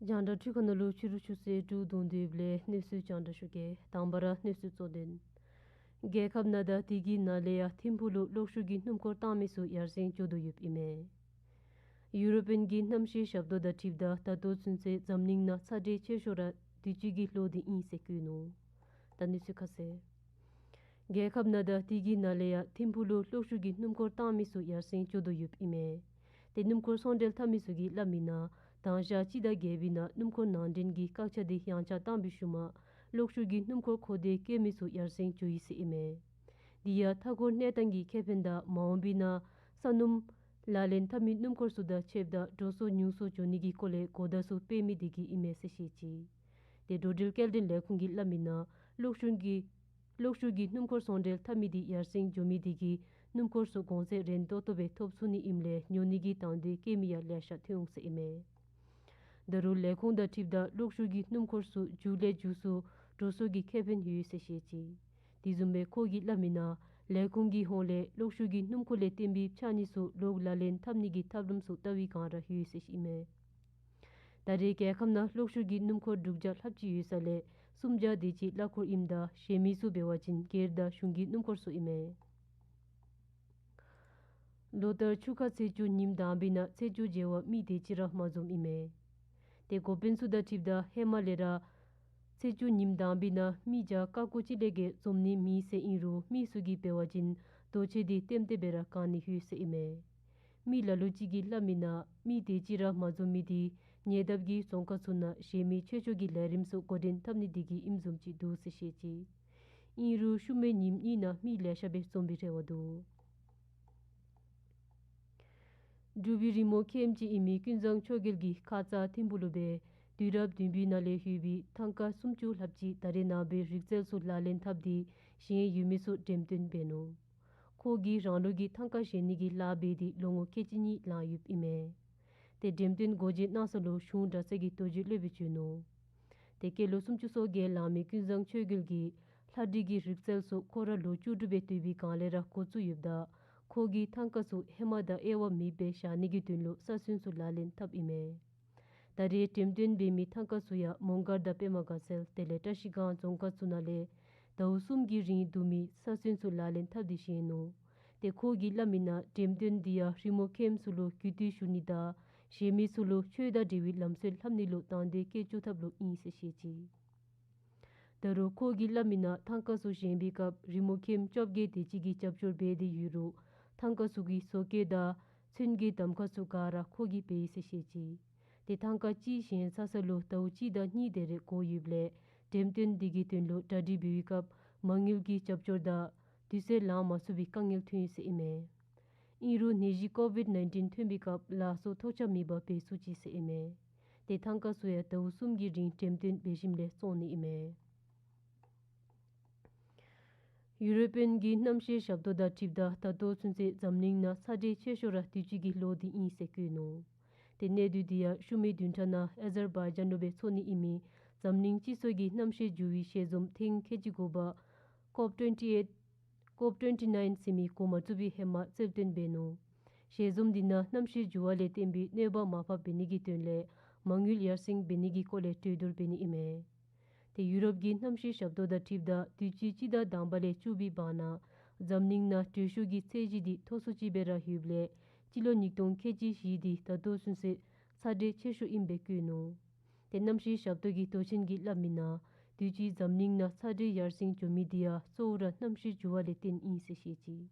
རྒྱང་བསྒྲགས་འཕྲུལ་ཁང་ནང་ལུ་ཕྱི་རུ་ཆུ་ཚོད་དྲུག་བརྡུང་དོ་ཡོདཔ་ལས་གནས་ཚུལ་རྒྱང་བསྒྲགས་ཞུ་གེ། དང་པ་ར་གནས་ཚུལ་གཙོ་དོན། རྒྱལ་ཁབ་ནང་དང་དེ་གི་ནང་ལས་ཡང་ཐིམ་ཕུག་ལུ་གློག་ཤུགས་ཀྱི་སྣུམ་འཁོར་བཏང་མི་ཚུ་ཡར་སེང་འགྱོ་དོ་ཡོདཔ་ཨིན་མས། ཡུ་རོ་པིའན་གྱི་གནམ་གཤིས་ཞབས་ཏོག་དང་འཁྲིལཝ་ད་ད་ལྟོ་ཚུན་ཚོད་འཛམ་གླིང་ནང་ཚ་དྲོད་ཆེ་ཤོས་ར་དུས་ཅི་གི་ལོ་འདི་ཨིན་ཟེར་བཀོད་ནུག། ད་གནས་ཚུལ་ཁ་གསལ། རྒྱལ་ཁབ་ནང་དང་དེ་གི་ནང་ལས་ཡང་ཐིམ་ཕུག་ལུ་གློག་ཤུགས་ཀྱི་སྣུམ་འཁོར་བཏང་མི་ཚུ་ཡར་སེང་འགྱོ་དོ་ཡོདཔ་ཨིན་མས། ཏེ་སྣུམ་འཁོར་ཚོང་འབྲེལ་འཐབ་མི་ཚུ་གིས་སླབ་མི་ནང་དང་ཞག་སྤྱི་ཟླ་བརྒྱད་པའི་ནང་སྣུམ་འཁོར་ནང་འདྲེན་གྱི་བཀག་ཆ་འདི་ཡང་བསྐྱར་བཏང་བའི་ཤུལ་མ་གློག་ཤུགས་ཀྱི་སྣུམ་འཁོར་མཁོ་འདོད་བསྐྱེད་མི་ཚུ་ཡར་སེང་འགྱོ་ཡི་ཟེར་ཨིན་མས། འདི་ཡང་མཐའ་འཁོར་གནས་སྟངས་ཀྱི་ཁེ་ཕན་དང་མ་འོངས་པའི་ནང་ས་སྣུམ་ལག་ལེན་འཐབ་མི་སྣུམ་འཁོར་ཚུ་དང་ཕྱདཔ་ད་འགྲོ་སོང་ཉུང་སུ་འགྱོ་ནི་གི་སྐོར་ལས་གོ་བརྡ་ཚུ་སྤེལ་མི་དེ་གིས་ཨིན་མས་ཟེར་བཤད་ཅི། ཏེ་འགྲོ་འགྲུལ་སྐྱེལ་འདྲེན་ལས་ཁུངས་ཀྱིས་སླབ་མི་ནང་གློག་ཤུགས་ཀྱི་གློག་ཤུགས་ཀྱི་སྣུམ་འཁོར་ཚོང་འབྲེལ་འཐབ་མི་དེ་ཡར་སེང་འགྱོ་མི་དེ་གིས་སྣུམ་འཁོར་ཚུ་གོང་ཚད་རན་ཏོག་ཏོ་སྦེ་ཐོབ་ཚུགས་ནི་ཨིནམ་ལས་ཉོ་ནི་གི་དང་འདོད་བསྐྱེད་མི་ཡང་ལེ་ཤ་ཐོན་འོང་ཟེར་ཨིན་མས། ད་རུང་ལས་ཁུངས་དང་འཁྲིལཝ་ད་གློག་ཤུགས་ཀྱི་སྣུམ་འཁོར་ཚུ་མཇུག་ལས་མཇུག་སུ་འགྲོ་སོང་གི་ཁེ་ཕན་ཡོད་ཟེར་བཤད་ཅི། དེ་བཟུམ་སྦེ་ཁོ་གིས་སླབ་མི་ནང་ལས་ཁུངས་ཀྱི་ཧོངས་ལས་གློག་ཤུགས་ཀྱི་སྣུམ་འཁོར་ལས་བརྟེན་པའི་ཕྱགས་སྙིགས་ཚུ་ལོག་ལག་ལེན་འཐབ་ནི་གི་ཐབས་ལམ་ཚུ་བལྟ་བའི་བསྒང་ར་ཡོད་ཟེར་ཨིན་མས། ད་རེས་རྒྱལ་ཁབ་ནང་གློག་ཤུགས་ཀྱི་སྣུམ་འཁོར་དྲུག་བརྒྱ་ལྷགཔ་ཅིག་ཡོད་ས་ལས་སུམ་བརྒྱ་དེ་ཅིག་གླ་འཁོར་ཨིནམ་ད་གཞན་མི་ཚུ་འབད་བ་ཅིན་སྒེར་དང་གཞུང་གི་སྣུམ་འཁོར་ཚུ་ཨིན་མས། ལོ་ལྟར་ཆུ་ཁ་ཚེས་བཅུ་ཉིནམ་དང་པའི་ནང་ཚེས་བཅུ་མཇལ་བར་མི་དེ་ཅིག་ར་མ་འཛོམས་ཨིན་མས། ཏེ་འགོ་དཔོན་ཚུ་དང་འཁྲིལཝ་ད་ཧེ་མ་ལས་ར་ཚེས་བཅུ་ཉིནམ་དང་པའི་ནང་མི་བརྒྱ་ཀ་ཀོ་ཅིག་ལས་བརྒལ་འཛོམས་ནི་མེད་ཟེར་ཨིན་རུང་མི་ཚུ་གིས་འབད་བ་ཅིན་རྡོ་ཆས་དེ་ལྟེམ་ལྟེ་སྦེ་ར་གང་ནི་ཡོད་ཟེར་ཨིན་མས། མི་ལ་ལུ་ཅིག་གིས་སླབ་མི་ནང་མི་དེ་ཅིག་ར་མ་འཛོམས་མི་དེ་ཉེ་འདབས་ཀྱི་རྫོང་ཁག་ཚུ་ནང་གཞན་མི་ཆོས་ཕྱོགས་ཀྱི་ལས་རིམ་ཚུ་འགོ་འདྲེན་འཐབ་ནི་དེ་གིས་ཨིནམ་བཟུམ་ཅིག་འདུག་ཟེར་བཤད་ཅི། ཨིན་རུང་ཤུལ་མའི་ཉིནམ་གཉིས་ནང་མི་ལེ་ཤ་སྦེ་འཛོམས་པའི་རེ་བ་འདུག། འབྲུག་པའི་རི་མོ་མཁནམ་ཅིག་ཨིན་མི་ཀུན་བཟང་ཆོས་རྒྱལ་གྱིས་ཁ་ཙ་ཐིམ་ཕུག་ལུ་སྦེ་དུས་རབས་བདུན་པའི་ནང་ལས་ཡོད་པའི་ཐང་ཀ་སུམ་ཅུ་ལྷགཔ་ཅིག་ད་རེས་ནངས་པའི་རིག་རྩལ་ཚུ་ལག་ལེན་འཐབ་སྟེ་བཞེངས་ཡོད་མི་ཚུ་འགྲེམས་སྟོན་འབད་ནུག། ཁོ་གིས་རང་ལུགས་ཀྱི་ཐང་ཀ་བཞེངས་ནི་གི་ལཱ་འབད་དེ་ལོ་ངོ་ཁལ་གཅིག་གཉིས་ལང་ཡོདཔ་ཨིན་མས། ཏེ་འགྲེམས་སྟོན་སྒོ་འབྱེད་གནང་ས་ལུ་གཞུང་གྲྭ་ཚང་གི་རྡོ་རྗེ་སློབ་དཔོན་བྱོན་ནུག། ཏེ་སྐྱེས་ལོ་སུམ་ཅུ་སོ་བརྒྱད་ལང་མི་ཀུན་བཟང་ཆོས་རྒྱལ་གྱིས་ལྷ་བྲིས་ཀྱི་རིག་རྩལ་ཚུ་ཁོ་ར་ལོ་བཅུ་དྲུག་སྦེ་སྡོད་པའི་སྒང་ལས་ར་འགོ་བཙུགས་ཡོདཔ་ད་ཁོ་གིས་ཐང་ཀ་ཚུ་ཧེ་མ་དང་དབྱེ་བ་མེདཔ་སྦེ་བཞག་ནི་གི་དོན་ལུ་ས་སོན་ཚུ་ལག་ལེན་འཐབ་ཨིན་མས། ད་རེས་འགྲེམས་སྟོན་འབད་མི་ཐང་ཀ་ཚུ་ཡང་མོང་སྒར་དང་པདྨ་དགའ་ཚལ་དེ་ལས་བཀྲ་ཤིས་སྒང་རྫོང་ཁག་ཚུ་ནང་ལས་ཟླཝ་གསུམ་གྱི་རིང་བསྡུ་མི་ས་ཚོན་ཚུ་ལག་ལེན་འཐབ་སྟེ་བཞེངས་ནུག། ཏེ་ཁོ་གིས་སླབ་མི་ནང་འགྲེམས་སྟོན་འདི་ཡང་རི་མོ་མཁནམ་ཚུ་ལུ་གུས་བཏུད་ཞུ་ནི་དང་གཞན་མི་ཚུ་ལུ་ཆོས་དང་འབྲེལ་བའི་ལམ་སྲོལ་ལྷབ་ནི་ལུ་དང་འདོད་བསྐྱེད་བཅུག་ཐབས་ལུ་ཨིན་ཟེར་བཤད་ཅི། ད་རུང་ཁོ་གིས་སླབ་མི་ནང་ཐང་ཀ་ཚུ་བཞེངས་པའི་སྐབས་རི་མོ་མཁནམ་བཅོ་བརྒྱད་དེ་ཅིག་གིས་རྒྱབ་སྐྱོར་འབད་དེ་ཡོད་རུང་ཐང་ཀ་ཚུ་གི་བཟོ་བཀོད་དང་ཚོན་གྱི་གདམ་ཁ་ཚུ་ག་ར་ཁོ་གིས་འབད་ཡི་ཟེར་བཤད་ཅི། ཏེ་ཐང་ཀ་གཅིག་བཞེངས་ཚར་ས་ལུ་ཟླཝ་གཅིག་དང་གཉིས་དེ་རེ་འགོར་ཡོདཔ་ལས་འགྲེམས་སྟོན་འདི་གི་དོན་ལུ་གྲ་སྒྲིག་འབད་བའི་སྐབས་མ་དངུལ་གྱི་རྒྱབ་སྐྱོར་དང་དུས་ཚོད་ལང་མ་ཚུགས་པའི་དཀའ་ངལ་ཐོན་ཡི་ཟེར་ཨིན་མས། ཨིན་རུང་ནད་གཞི་ཀོ་ཝིཌ་ནའིན་ཊིན་ཐོན་པའི་སྐབས་ལཱ་གསོག་ཐོགས་ཆགས་མེད་པར་འབད་ཚུགས་ཅི་ཟེར་ཨིན་མས། ཏེ་ཐང་ཀ་ཚུ་ཡང་ཟླཝ་གསུམ་གྱི་རིང་འགྲེམས་སྟོན་འབད་ཞིནམ་ལས་བཙོང་ནི་ཨིན་མས། ཡུ་རོ་པིའན་གྱི་གནམ་གཤིས་ཞབས་ཏོག་དང་འཁྲིལཝ་ད་ད་ལྟོ་ཚུན་ཚོད་འཛམ་གླིང་ནང་ཚ་དྲོད་ཆེ་ཤོས་ར་དུས་ཅི་གི་ལོ་འདི་ཨིན་ཟེར་བཀོད་ནུག། ཏེ་གནས་སྡུད་འདི་ཡང་ཤུལ་མའི་བདུན་ཕྲག་ནང་ཨ་ཛར་བའི་ཇཱན་ལུ་སྦེ་འཚོགས་ནི་ཨིན་མི་འཛམ་གླིང་སྤྱི་ཚོགས་ཀྱི་གནམ་གཤིས་འགྱུར་བའི་ཞལ་འཛོམས་ཐེངས་ཁལ་གཅིག་དགུ་པ་ཀོབ་ཊུ་ཝེན་ཊི་ཨེཊ་ཀོབ་ཊུ་ཝེན་ཊི་ནའིན་ཟེར་མི་འགོ་མ་བཙུགས་པའི་ཧེ་མ་རྩལ་བཏོན་འབད་ནུག། ཞལ་འཛོམས་འདི་ནང་གནམ་གཤིས་འགྱུར་བ་ལས་བརྟེན་པའི་གནོད་པ་མར་ཕབ་འབད་ནི་གི་དོན་ལས་མ་དངུལ་ཡར་སེང་འབད་ནི་གི་སྐོར་ལས་གྲོས་བསྡུར་འབད་ནི་ཨིན་མས། ཏེ་ཡུ་རོབ་ཀྱི་གནམ་གཤིས་ཞབས་ཏོག་དང་འཁྲིལཝ་ད་དུས་ཅི་སྤྱི་ཟླ་དང་པ་ལས་བཅུ་པའི་བར་ན་འཛམ་གླིང་ནང་དྲོད་ཤུགས་ཀྱི་ཚད་གཞི་འདི་མཐོ་སུ་ཅིག་སྦེ་ར་ཡོདཔ་ལས་སྤྱི་ལོ་ཉིས་སྟོང་ཁལ་གཅིག་བཞི་འདི་ད་ལྟོ་ཚུན་ཚོད་ཚ་དྲོད་ཆེ་ཤོས་ཨིནམ་སྦེ་བཀོད་ནུག། ཏེ་གནམ་གཤིས་ཞབས་ཏོག་གི་མདོ་ཆེན་གྱིས་སླབ་མི་ནང་དུས་ཅི་འཛམ་གླིང་ནང་ཚ་དྲོད་ཡར་སེང་འགྱོ་མི་འདི་ཡང་གཙོ་བོ་ར་གནམ་གཤིས་འགྱུར་བ་ལས་བརྟེན་ཨིན་ཟེར་བཤད་ཅི།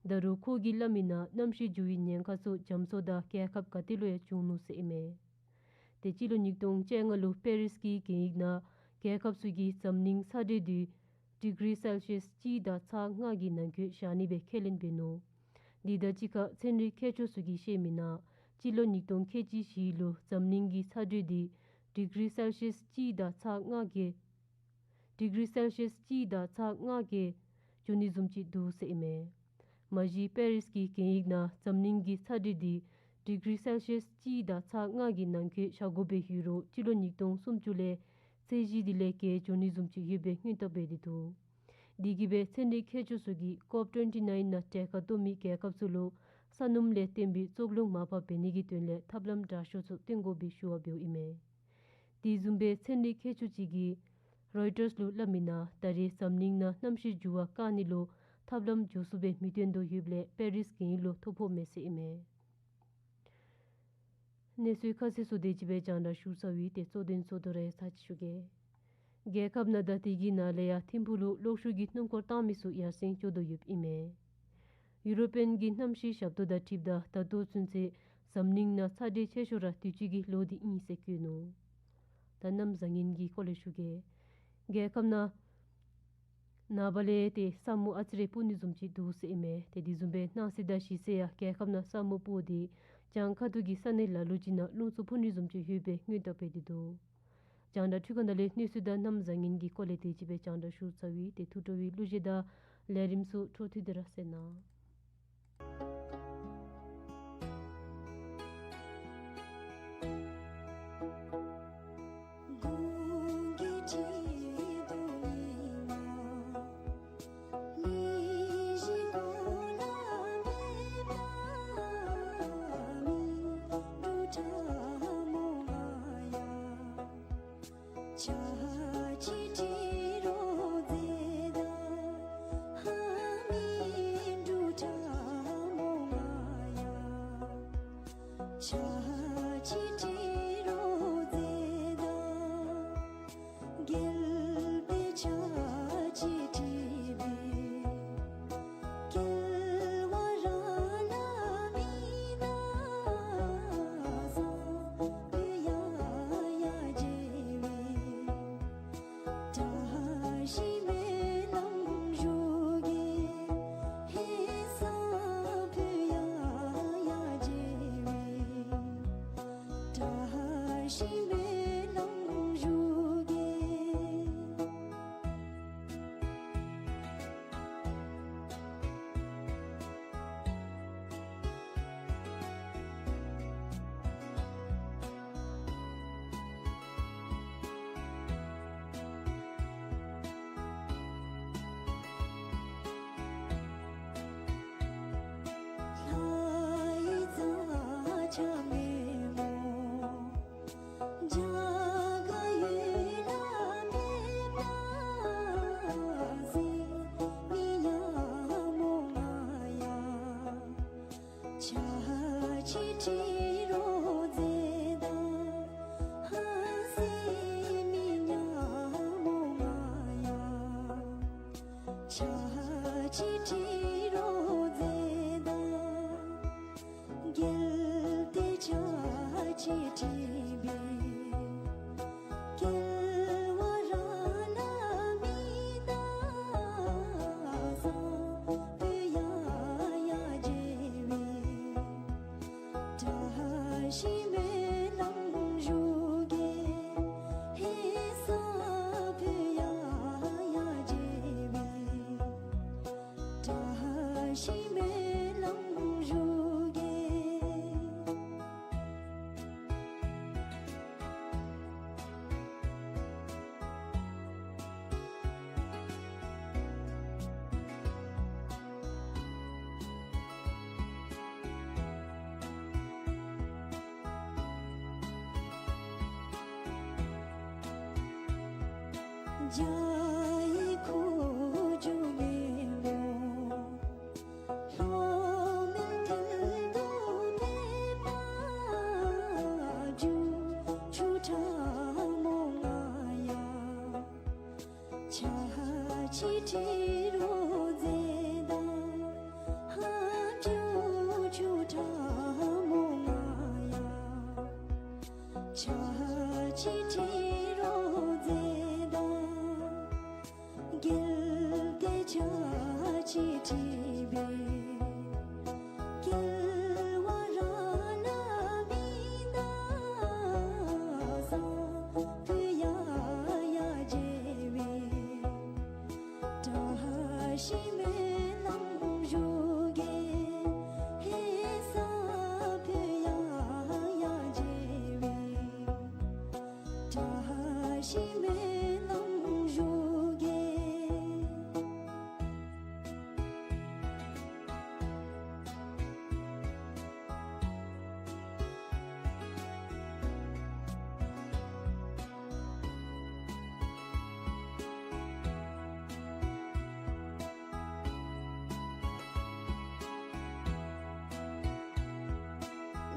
ད་རུང་ཁོ་གིས་སླབ་མི་ནང་གནམ་གཤིས་འགྱུར་བའི་ཉེན་ཁ་ཚུ་རྒྱ་མཚོ་དང་རྒྱལ་ཁབ་ག་ཏེ་ལུ་ཡང་བྱུང་ནུག་ཟེར་ཨིན་མས། ཏེ་སྤྱི་ལོ་ཉིས་སྟོང་བཅོ་ལྔ་ལུ་པེ་རིས་ཀྱི་གན་ཡིག་ནང་རྒྱལ་ཁབ་ཚུ་གིས་འཛམ་གླིང་ཚ་དྲོད་འདི་ཌི་གི་རི་སེལ་ཤིས་གཅིག་དང་ཚག་ལྔ་གི་ནང་འཁོད་བཞག་ནི་སྦེ་ཁས་ལེན་འབད་ནུག། འདི་དང་གཅིག་ཁར་ཚན་རིག་མཁས་མཆོག་ཚུ་གིས་བཤད་མི་ནང་སྤྱི་ལོ་ཉིས་སྟོང་ཁལ་གཅིག་བཞི་ལུ་འཛམ་གླིང་གི་ཚ་དྲོད་འདི་ཌི་གི་རི་སེལ་ཤིས་གཅིག་དང་ཚག་ལྔ་གི་ཌི་གི་རི་སེལ་ཤིས་གཅིག་དང་ཚག་ལྔ་གི་འགྱོ་ནི་བཟུམ་ཅིག་འདུག་ཟེར་ཨིན་མས། མ་གཞི་པེ་རིས་ཀྱི་གན་ཡིག་ནང་འཛམ་གླིང་གི་ཚ་དྲོད་འདི་ཌི་གི་རི་སེལ་ཤིས་གཅིག་དང་ཚག་ལྔ་གི་ནང་འཁོད་བཞག་དགོཔ་སྦེ་ཡོད་རུང་སྤྱི་ལོ་ཉིས་སྟོང་སུམ་ཅུ་ལས་ཚད་གཞི་འདི་ལས་བརྒལ་འགྱོ་ནི་བཟུམ་ཅིག་ཡོདཔ་སྦེ་སྔོན་བརྟག་འབད་དེ་འདུག། དེ་གིས་སྦེ་ཚན་རིག་མཁས་མཆོག་ཚུ་གིས་ཀོབ་ཊུ་ཝེན་ཊི་ནའིན་ནང་གྲལ་ཁར་གཏོགས་མི་རྒྱལ་ཁབ་ཚུ་ལུ་ས་སྣུམ་ལས་བརྟེན་པའི་བཙོག་རླུང་མར་ཕབ་འབད་ནི་གི་དོན་ལས་ཐབས་ལམ་དྲག་ཤོས་ཚུ་བཏོན་དགོ་པའི་ཞུ་བ་འབདཝ་ཨིན་མས། དེ་བཟུམ་སྦེ་ཚན་རིག་མཁས་མཆོག་ཅིག་གིས་རོའི་ཊརས་ལུ་སླབ་མི་ནང་ད་རེས་འཛམ་གླིང་ནང་གནམ་གཤིས་འགྱུར་བ་བཀག་ནི་ལུ་ཐབས་ལམ་མགྱོགས་སུ་སྦེ་མི་བཏོན་དོ་ཡོདཔ་ལས་པེ་རིས་གན་ཡིག་ལུ་ཐོ་ཕོག་མས་ཟེར་ཨིན་མས། གནས་ཚུལ་ཁ་གསལ་ཚུ་དེ་ཅིག་སྦེ་རྒྱང་བསྒྲགས་ཞུ་ཚརཝ་ཨིན། ཏེ་གཙོ་དོན་ཚུ་དོ་རུང་ཚར་ཅིག་ཞུ་གེ། རྒྱལ་ཁབ་ནང་དང་དེ་གི་ནང་ལས་ཡང་ཐིམ་ཕུག་ལུ་གློག་ཤུགས་ཀྱི་སྣུམ་འཁོར་བཏང་མི་ཚུ་ཡར་སེང་འགྱོ་དོ་ཡོདཔ་ཨིན་མས། ཡུ་རོ་པིའན་གྱི་གནམ་གཤིས་ཞབས་ཏོག་དང་འཁྲིལཝ་ད་ད་ལྟོ་ཚུན་ཚོད་འཛམ་གླིང་ནང་ཚ་དྲོད་ཆེ་ཤོས་ར་དུས་ཅི་གི་ལོ་འདི་ཨིན་ཟེར་བཀོད་ནུག། ད་གནམ་བཟང་ངན་གྱི་སྐོར་ལས་ཞུ་གེ། རྒྱལ་ཁབ་ནང་ནངས་པ་ལས་ཏེ་ས་སྨུག་ཨ་ཙི་རེ་སྤུབ་ནི་བཟུམ་ཅིག་འདུག་ཟེར་ཨིན་མས། ཏེ་དེ་བཟུམ་སྦེ་གནངས་ཚེ་དང་གཞེས་ཚེ་ཡང་རྒྱལ་ཁབ་ནང་ས་སྨུག་སྤུབ་སྟེ་བྱང་ཁ་ཐུག་གི་ས་གནས་ལ་ལུ་ཅིག་ནང་རླུང་འཚུབ་འཕུ་ནི་བཟུམ་ཅིག་ཡོད་པའི་སྔོན་བརྟག་འབད་དེ་འདུག། རྒྱང་བསྒྲགས་འཕྲུལ་ཁང་ནང་ལས་གནས་ཚུལ་དང་གནམ་བཟང་ངན་གྱི་སྐོར་ལས་དེ་ཅིག་སྦེ་རྒྱང་བསྒྲགས་ཞུ་ཚརཝ་ཨིན། ཏེ་ཐུགས་སྤྲོ་བའི་གླུ་གཞས་དང་ལས་རིམ་ཚུ་འཕྲོ་མཐུད་དེ་ར་གསན་གནང་། ཕྱག་ཕྱི་ཁྲིད་རོགས་མཛད་དང་། གལ་ཏེ་ཕྱག་ཕྱི་ཁྲིད་པའི་སྐལ་བ་རང་ལ་མི་གདའ། བཟང་པོའི་ཡང་ཡང་མཇལ་བའི་བཀྲ་ཤིས་སྨོན་ལམ་ཞུ་གེ། ཧེ་བཟང་པོའི་ཡང་ཡང་མཇལ་བའི་བཀྲ་ཤིས་སྨོན་ལམ་ཞུ་གེ། འཇའ་ཡི་ཁུ་བྱུག་མེ་མོ། ལྷོ་མོན་མཐིལ་དུ་ཕེབས་པ་བཞུགས། ཆུ་ཁྲ་མོ་ང་ཡང་ཕྱག་ཕྱི་ཁྲིད་རོགས་མཛད་དང་། ཧ་ཇུ་ཆུ་ཁྲ་མོ་ང་ཡང་ཕྱག་ཕྱི་ཁྲིད་རོགས་མཛད་དང་། གལ་ཏེ་ཕྱག་ཕྱི་ཁྲིད་པའི་སྐལ་བ་རང་ལ་མི་གདའ། བཟང་པོའི་ཡང་ཡང་མཇལ་བའི་བཀྲ་ཤིས་སྨོན་ལམ་ཞུ་གེ། ཧེ་བཟང་པོའི་ཡང་ཡང་མཇལ་བའི་བཀྲ་ཤིས་སྨོན་ལམ་ཞུ་གེ།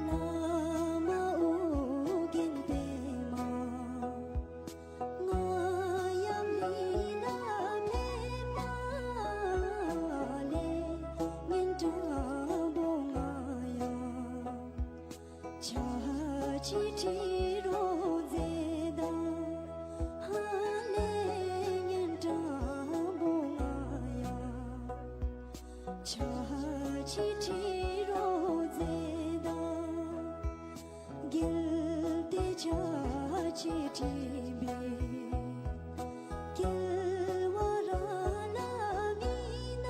བླ་མ་ཨོ་རྒྱན་པདྨ་ང་ཡང་མི་ལ་མེད་པ་ལས། སྙན་དྲག་པོ་ང་ཡང་ཕྱག་ཕྱི་ཁྲིད་རོགས་མཛད་དང་། ཧ་ལས་སྙན་དྲག་པོ་ང་ཡང་ཕྱག་ཕྱི་ཁྲིད་རོགས་མཛད་དང་། གལ་ཏེ་ཕྱག་ཕྱི་ཁྲིད་པའི་སྐལ་བ་རང་ལ་མི་གདའ།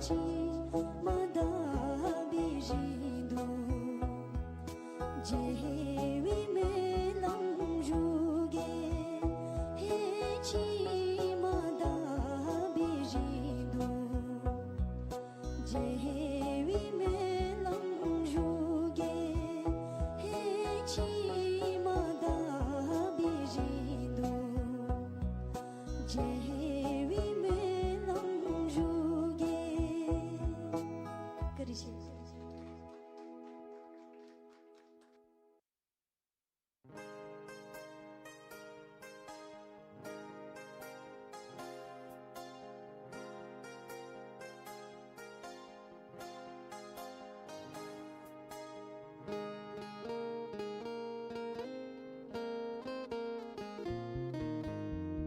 ཕྱི་མ་དག་པའི་རིང་དུ་མཇལ་བའི་སྨོན་ལམ་ཞུ་གེ། ཧེ་ཕྱི་མ་དག་པའི་རིང་དུ་མཇལ་བའི་སྨོན་ལམ་ཞུ་གེ། ཧེ་ཕྱི་མ་དག་པའི་རིང་དུ་མཇལ་བའི་སྨོན་ལམ་ཞུ་གེ། བཀའ་དྲིན་ཆེ།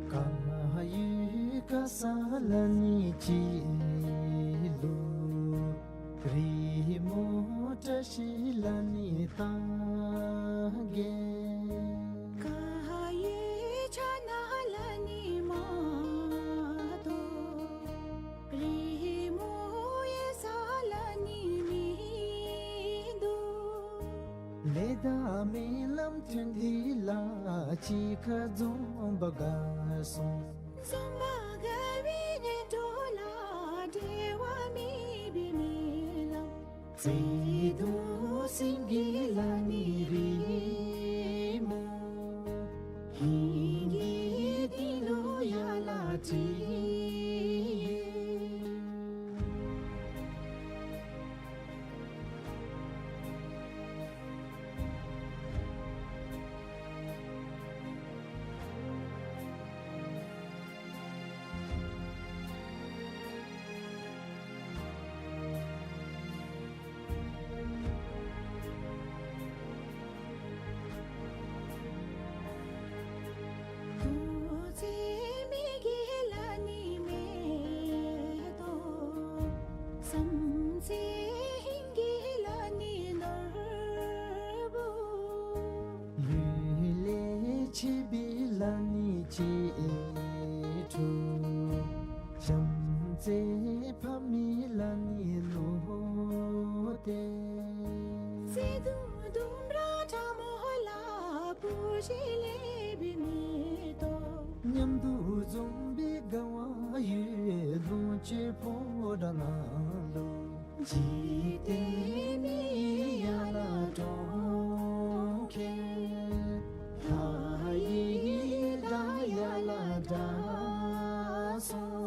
ཀ་ཡི་ཀ་ས་ལ་ནི་ཅི་ལུ། རི་མོ་བཀྲ་ཤིས་ལ་ནི་ཏ་གེ། ཀ་ཡི་ཆ་ན་ལ་ནི་མ་ཏོ། རི་མོ་ཡེ་ས་ལ་ནི་མི་དོ། ལེ་དང་མི་ལམ་ཐུན་དི་ལ་ཅི་ཁ་འཛོམས་པ་ག་སོང་། འཛོམས་པ་ག་བི་ནི་ཏོ་ལ་དྲེ་བ་མི་བི་མི་ལམ། ཙི་དུ་སིང་གི་ལ་ནི་རི་མོ། ཧིང་གི་དི་ལུ་ཡ་ལ་ཏི། ལ་ནི་གཅེས་ཕྲུག། བྱམས་བརྩེ་ཕ་མེས་ལ་ནི་བློ་གཏད། བརྩེ་གདུང་ལྡུམ་ར་ཁྲ་མོ་ལ། བུ་གཞི་ལེགས་པའི་མེ་ཏོག། མཉམ་དུ་འཛོམས་པའི་དགའ་བ་ཡོད། ལོངས་སྤྱོད་ཕོ་བྲང་ནང་ལུ། འཇིག་རྟེན་མི་ཡར་ལ་གྲོང་ཁྱེར། ལྷ་ཡི་བདག་ཡར་ལ་གྲགས་སོང་།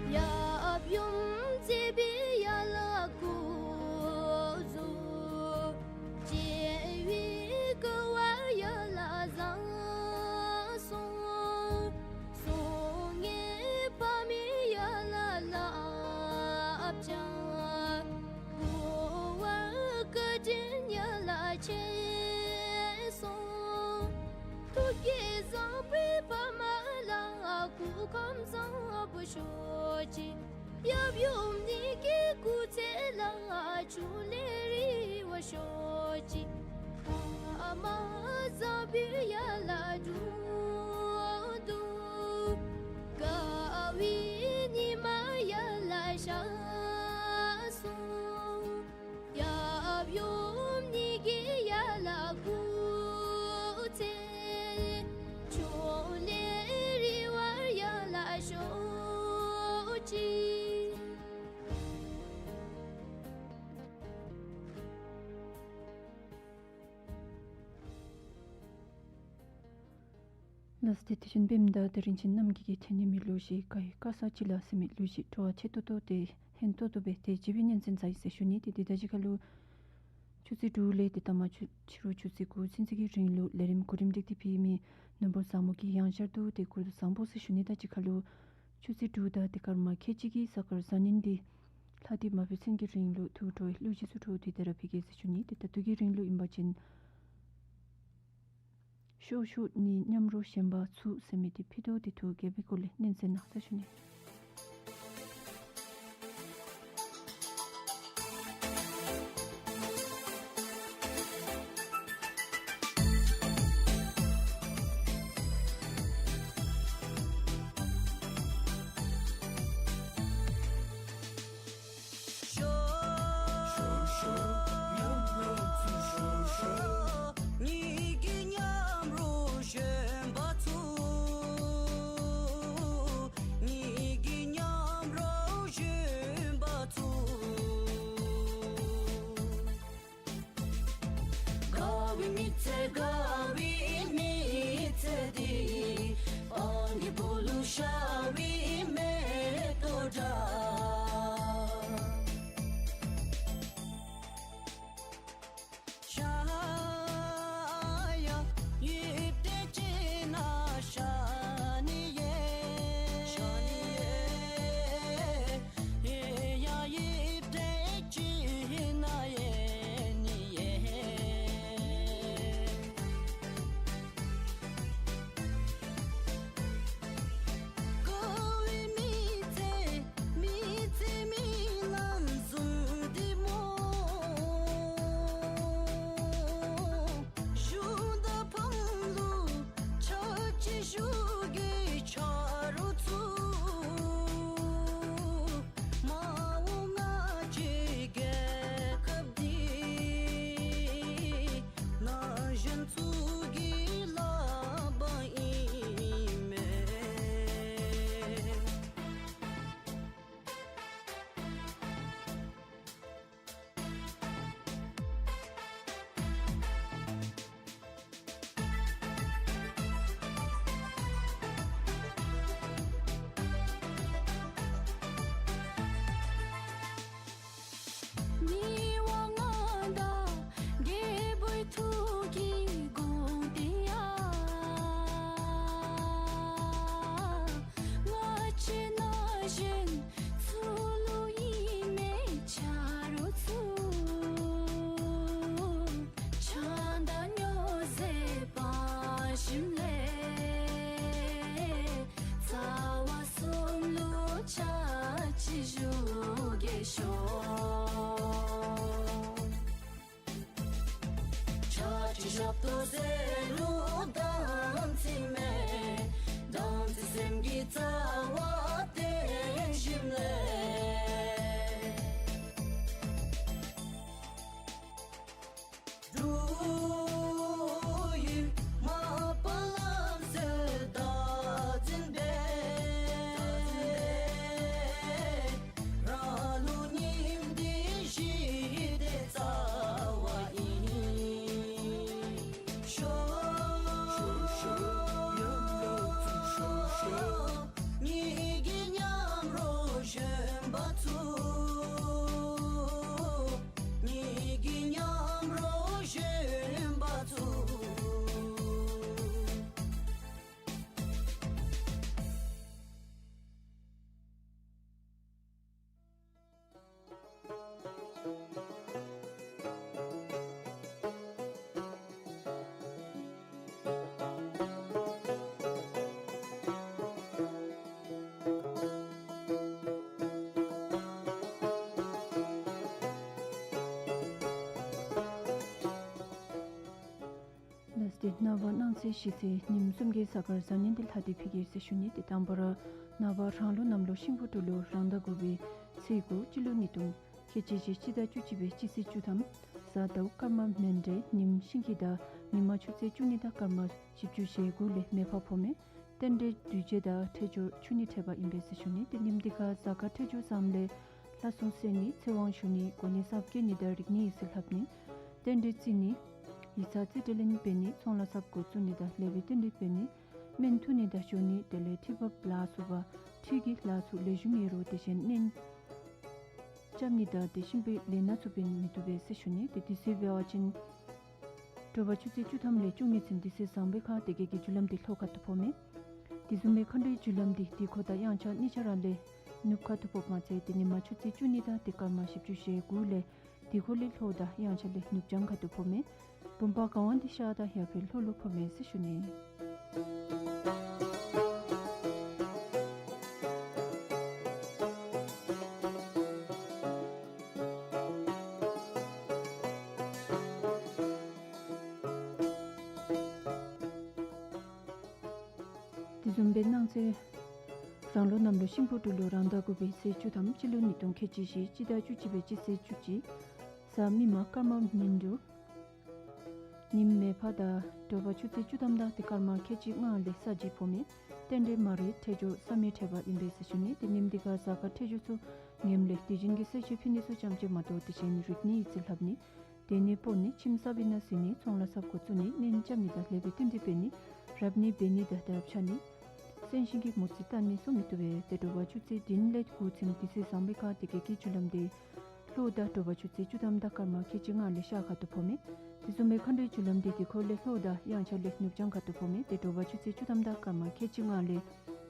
ཡབ་ཡུམ་མཛེས་པའི་ཡར་ལ་སྐུ་གཟུགས། སྐྱེ་བའི་སྐལ་བ་ཡར་ལ་བཟང་སོང་། གསུང་ངེ་ཕ་མེས་ཡར་ལ་བསླབ་བྱ། གུས་པ་བཀའ་དྲིན་ཡར་ལ་ཆེ་སོང་། ཐུགས་བསྐྱེད་བཟང་པོའི་ཕ་མ་ལ། སྐུ་ཁམས་བཟང་པོ་ཤོག་ཅིག། ཡབ་ཡུམ་གཉིས་ཀྱི་སྐུ་ཚེ་ལ། ཕྱུགས་ལས་རིགས་བར་ཤོག་ཅིག། ཕ་མ་བཟང་པོའི་ཡར་ལ་དྲུང་དུ། དགའ་བའི་ཉི་མ་ཡར་ལ་ཤར་སོང་། ཡབ་ཡུམ་གཉིས་ཀྱི་ཡར་ལ་སྐུ་ཚེ། ཕྱུགས་ལས་རིགས་བར་ཡར་ལ་ཤོག་ཅིག། ལགས་སོ། དེ་དེ་བཞིན་པདྨ་དང་དེ་རིན་ཆེན་རྣམ་རྒྱལ་གྱི་འཐེན་ནི་མི་གླུ་གཞས་ག་ཡི་ག་ས་ཅི་ལ་ཟེར་མི་གླུ་གཞས་སྤྲོ་བ་ཆེ་ཏོག་ཏོ་དེ་ཧན་ཏོག་ཏོ་སྦེ་དེ་ཅིག་སྦེ་སྙན་གསན་མཛད་ཡི་ཟེར་ཞུ་ནི། དེ་དེ་ད་ཅི་ཁ་ལུ་ཆུ་ཚོད་དྲུག་ལས་དེ་ད་མ་ཕྱི་རུ་ཆུ་ཚོད་དགུ་ཚུན་ཚོད་ཀྱི་རིང་ལུ་ལས་རིམ་གོ་རིམ་སྒྲིག་སྟེ་ཕུལ་མི་ནོར་བུ་བཟང་མོ་གིས་ཡང་བསྐྱར་དུ་དེ་གུ་རུ་བཟང་པོ་ཟེར་ཞུ་ནི། ད་ཅི་ཁ་ལུ་ཆུ་ཚོད་དྲུག་དང་དེ་སྐར་མ་ཁལ་གཅིག་གི་ས་སྐར་གཟའ་ཉིན་དེ་ལྷག་དེ་མ་ཕེབས་ཚུན་གྱི་རིང་ལུ་ཐུགས་སྤྲོ་བའི་གླུ་གཞས་ཚུ་འཁྲུགས་ཏེ་དེ་ར་ཕུལ་གེ་ཟེར་ཞུ་ནི། དེ་ད་ལྟོ་གི་རིང་ལུ་ཨིན་པ་ཅིན་ཤོག་ཤོག་ནི་མཉམ་རོགས་ཞེན་པ་ཚུ་ཟེར་མི་དེ་ཕུལ་དོ། དེ་ཐུགས་དགྱེས་པའི་སྒོ་ལས་སྙན་གསན་གནང་ཟེར་ཞུ་ནི། དགའ་བའི་མི་ཚེ་དགའ་བའི་མི་ཚེ་འདི་སྤང་གི་བུ་ལུ་ཤར་བའི་མེ་ཏོག་འདྲ། ཞབས་ཏོག་ཟེར་རུང་དམ་ཚིག་མེད། དམ་ཚིག་སེམས་ཀྱི་རྩ་བར་བརྟན་ཞིནམ་ལས། འགྲོ་ཡི་མ་པ་ལམ་སྲོལ་བདག་འཛིན་འབད། རང་ལུགས་ཉིན་འདི་ཞི་བདེའི་རྩ་བ་ཨིན། ཤོག་ཤོག་ཡང་ལ་ཚུགས་ཤོག་ཤོག། གཉིས་ཀྱིས་མཉམ་རོགས་བཞོན་པ་ཚུགས། གཉིས་ཀྱིས་མཉམ་རོགས་བཞོན་པ་ཚུགས། ལགས་ཏེ་ནངས་པ་གནངས་ཚེ་གཞེས་ཚེ་ཉིནམ་གསུམ་གྱི་གཟའ་སྐར་བཟང་ངན་འདི་ལྷག་སྟེ་ཕུལ་གེ་ཟེར་ཞུ་ནི། ཏེ་དང་པ་ར་ནངས་པ་རང་ལུགས་གནམ་ལོ་ཤིང་ཕོ་སྦྲུལ་ལོ་རང་ཟླ་དགུ་པའི་ཚེས་དགུ་སྤྱི་ལོ་ཉིས་སྟོང་ཁལ་གཅིག་བཞི་སྤྱི་ཟླ་བཅུ་གཅིག་པའི་སྤྱི་ཚེས་བཅུ་ཐམ་གཟའ་ཟླཝ་སྐར་མ་མཎྜལ་ཉིནམ་ཤིང་ཁྱི་དང་ཉི་མ་ཆུ་ཚོད་བཅུ་གཉིས་དང་སྐར་མ་བཞི་བཅུ་ཞེ་དགུ་ལས་མེ་ཕག་ཕོ་མེ། རྟེན་འབྲེལ་དུས་བྱེད་དང་འཕྲད་སྦྱོར་ཆུ་གཉིས་འཕྲད་པ་ཨིན་པས་ཟེར་ཞུ་ནི། ཏེ་ཉིནམ་འདི་ཁར་གཟའ་སྐར་འཕྲད་སྦྱོར་བཟངམ་ལས་ལྷ་སྲུང་གསོལ་ནི་ཚེ་དབང་ཞུ་ནི་གོ་གནས་གསརཔ་བཀལ་ནི་དང་རིག་གནས་ཡིག་རྩིས་ལྷབ་ནི། རྟེན་འབྲེལ་བརྩི་ནི། ཡིག་ཚང་རྩིས་སྤྲོད་ལེན་འབད་ནི། ཚོང་ལཱ་གསརཔ་འགོ་བཙུགས་ནི་དང་ལེགས་པའི་རྟེན་འབྲེལ་འབད་ནི། སྨན་འཐུ་ནི་དང་སྦྱོར་ནི་དེ་ལས་ཁྲི་འབབ་ལཱ་ཚུ་འབད་ཁྲི་གི་ལཱ་ཚུ་ལེགས་ཤོམ་ཡོད་རུང་དེ་བཞིན་གནོདཔ་རྐྱབ་ནི་དང་དེ་བཞིན་པའི་ལས་སྣ་ཚུ་འབད་ནི་མི་བཏུབ་པས་ཟེར་ཞུ་ནི། ཏེ་དུས་ཚོད་འབད་བ་ཅིན་དྲོ་པ་ཆུ་ཚོད་བཅུ་ཐམ་ལས་བཅུ་གཉིས་ཚུན་དུས་ཚོད་བཟང་པོའི་ཁར་དེ་གི་གི་རྒྱུ་ལམ་འདི་ལྷོད་ཁ་ཐུག་ཕོག་མས། དེ་བཟུམ་སྦེ་མཁའ་འགྲོའི་རྒྱུ་ལམ་འདི་དུས་འཁོར་དང་དབྱངས་འཆར་གཉིས་ཆ་ར་ལས་ནུབ་ཁ་ཐུག་ཕོགཔ་མ་ཚད་ཏེ་ཉི་མ་ཆུ་ཚོད་བཅུ་གཉིས་དང་དེ་སྐར་མ་བཞི་བཅུ་ཞེ་དགུ་ལས་དུས་འཁོར་ལས་ལྷོད་དང་དབྱངས་འཆར་ལས་ནུབ་བྱང་ཁ་ཐུག་ཕོག་མས། བུམ་པ་གང་བ་འདི་ཤར་དང་ཡར་འཕེལ་ལྷོ་ལུ་ཕོག་མས་ཟེར་ཞུ་ནི། དེ་བཟུམ་སྦེ་གནངས་ཚེ་རང་ལུགས་གནམ་ལོ་ཤིང་ཕོ་སྦྲུལ་ལོ་རང་ཟླ་དགུ་པའི་ཚེས་བཅུ་ཐམ་སྤྱི་ལོ་ཉིས་སྟོང་ཁལ་གཅིག་བཞི་སྤྱི་ཟླ་བཅུ་གཅིག་པའི་སྤྱི་ཚེས་བཅུ་གཅིག་གཟའ་མིག་དམར་སྐར་མ་སྨིན་དྲུག་ཉིནམ་མེ་ཕག་དང་དྲོ་པ་ཆུ་ཚོད་བཅུ་ཐམ་དང་དེ་སྐར་མ་ཁལ་གཅིག་ལྔ་ལས་ས་བརྗིད་ཕོག་མས། རྟེན་འབྲེལ་མ་རིག་འཕྲད་སྦྱོར་བཟང་མི་འཕྲད་པ་ཨིན་པས་ཟེར་ཞུ་ནི། ཏེ་ཉིནམ་འདི་ཁར་གཟའ་སྐར་འཕྲད་སྦྱོར་ཚུ་ངནམ་ལས་དུས་རྒྱུན་གྱི་གསོལ་མཆོད་ཕུལ་ནི་ཚུ་ཙམ་ཅིག་མ་གཏོགས་དེ་བཞིན་རིག་གནས་ཡིག་རྩིས་ལྷབ་ནི་དེ་ནི་སྤོ་ནི་ཁྱིམ་གསརཔ་ཨིན་ན་གཟིགས་ནི་ཚོང་ལཱ་གསརཔ་འགོ་བཙུགས་ནི་གཉེན་རྐྱབ་ནི་དང་ལེགས་པའི་རྟེན་འབྲེལ་འབད་ནི་རབ་གནས་འབད་ནི་དང་དར་ཕྱར་ནི་གསོན་གཤིན་གྱི་མུ་ཟི་བཏང་ནི་ཚུ་མི་བཏུབ་པས། ཏེ་དྲོ་པ་ཆུ་ཚོད་བདུན་ལས་དགུ་ཚུན་དུས་ཚོད་བཟང་པོའི་ཁར་དེ་གི་གི་རྒྱུ་ལམ་འདི་ལྷོད་དང་དྲོ་པ་ཆུ་ཚོད་བཅུ་ཐམ་དང་སྐར་མ་ཁལ་གཅིག་ལྔ་ལས་ཤར་ཁ་ཐུག་ཕོག་མས། དེ་བཟུམ་སྦེ་མཁའ་འགྲོའི་རྒྱུ་ལམ་འདི་དུས་འཁོར་ལས་ལྷོད་དང་དབྱངས་འཆར་ལས་ནུབ་བྱང་ཁ་ཐུག་ཕོག་མས། ཏེ་དྲོ་པ་ཆུ་ཚོད་བཅུ་ཐམ་དང་སྐར་མ་ཁལ་གཅིག་ལྔ་ལས་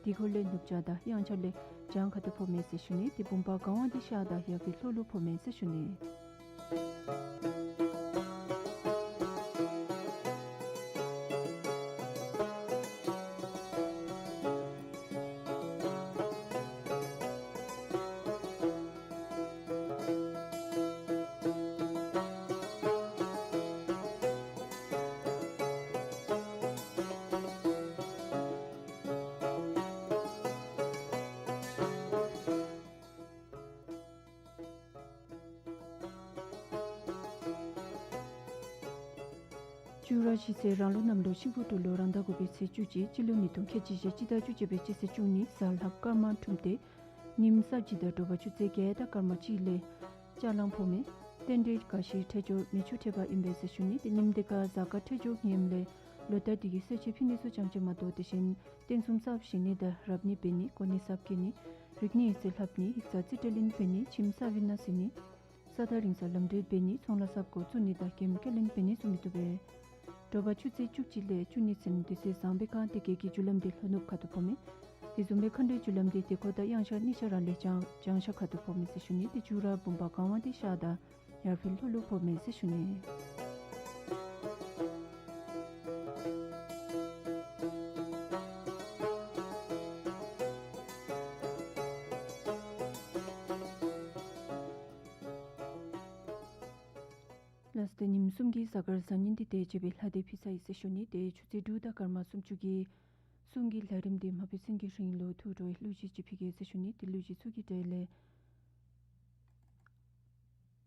དུས་འཁོར་ལས་ནུབ་བྱང་དང་དབྱངས་འཆར་ལས་བྱང་ཁ་ཐུག་ཕོག་མས་ཟེར་ཞུ་ནི། ཏེ་བུམ་པ་གང་བ་འདི་ཤར་དང་ཡར་འཕེལ་ལྷོ་ལུ་ཕོག་མས་ཟེར་ཞུ་ནི། བཅུ་ར་གཞེས་ཚེ་རང་ལུགས་གནམ་ལོ་ཤིང་ཕོ་སྦྲུལ་ལོ་རང་ཟླ་དགུ་པའི་ཚེས་བཅུ་གཅིག་སྤྱི་ལོ་ཉིས་སྟོང་ཁལ་གཅིག་བཞི་སྤྱི་ཟླ་བཅུ་གཅིག་པའི་སྤྱི་ཚེས་བཅུ་གཉིས་གཟའ་ལྷགཔ་སྐར་མ་འཁྲུངས་ཏེ་ཉིནམ་གསརཔ་བརྗིད་དང་དྲོ་པ་ཆུ་ཚོད་བརྒྱད་དང་སྐར་མ་གཅིག་ལས་ལྕགས་གླང་ཕོག་མས། རྟེན་འབྲེལ་ག་ཤེས་འཕྲད་སྦྱོར་མི་ཆུང་འཕྲད་པ་ཨིན་པས་ཟེར་ཞུ་ནི། ཏེ་ཉིནམ་འདི་ཁར་གཟའ་སྐར་འཕྲད་སྦྱོར་ངནམ་ལས་ལོ་ཟླ་འདི་གི་གསོལ་མཆོད་ཕུལ་ནི་ཚུ་ཙམ་ཅིག་མ་གཏོགས་དེ་བཞིན་རྟེན་གསུམ་གསརཔ་བཞེངས་ནི་དང་རབ་གནས་འབད་ནི་གོ་གནས་གསརཔ་བཀལ་ནི་རིག་གནས་ཡིག་རྩིས་ལྷབ་ནི་ཡིག་ཚང་རྩིས་སྤྲོད་ལེན་འབད་ནི་ཁྱིམ་གསརཔ་ཨིན་ན་གཟིགས་ནི་ས་དང་རིང་ས་ལམ་འབྲེལ་འབད་ནི་ཚོང་ལཱ་གསརཔ་འགོ་བཙུགས་ནི་དང་སྐྱེམས་སྐྱ་ལེན་འབད་ནི་ཚུ་མི་བཏུབ་པས། དྲོ་པ་ཆུ་ཚོད་བཅུ་གཅིག་ལས་བཅུ་གཉིས་ཚུན་དུས་ཚོད་བཟང་པོའི་ཁར་དེ་གི་གི་རྒྱུ་ལམ་འདི་ལྷོ་ནུབ་ཁ་ཐུག་ཕོག་མས། དེ་བཟུམ་སྦེ་མཁའ་འགྲོའི་རྒྱུ་ལམ་འདི་དུས་འཁོར་དང་དབྱངས་འཆར་གཉིས་ཆ་ར་ལས་བྱང་བྱང་ཤར་ཁ་ཐུག་ཕོག་མས་ཟེར་ཞུ་ནི། ཏེ་བཅུ་ར་བུམ་པ་གང་བ་འདི་ཤར་དང་ཡར་འཕེལ་ལྷོ་ལུ་ཕོག་མས་ཟེར་ཞུ་ནི། ལགས་ཏེ་ཉིནམ་གསུམ་གྱི་གཟའ་སྐར་བཟང་ངན་འདི་ཏེ་བཅད་པའི་ལྷ་སྡེ་ཕུལ་ཚར་ཡི་ཟེར་ཞུ་ནི། ཏེ་ཆུ་ཚོད་དྲུག་དང་སྐར་མ་སུམ་ཅུ་གི་གསུང་གི་ལས་རིམ་འདི་མ་ཕུལ་ཚུན་གྱི་རིང་ལུ་ཐུགས་སྤྲོ་བའི་གླུ་གཞས་ཅིག་ཕུལ་གེ་ཟེར་ཞུ་ནི། ཏེ་གླུ་གཞས་ཚུ་གི་གྲས་ལས་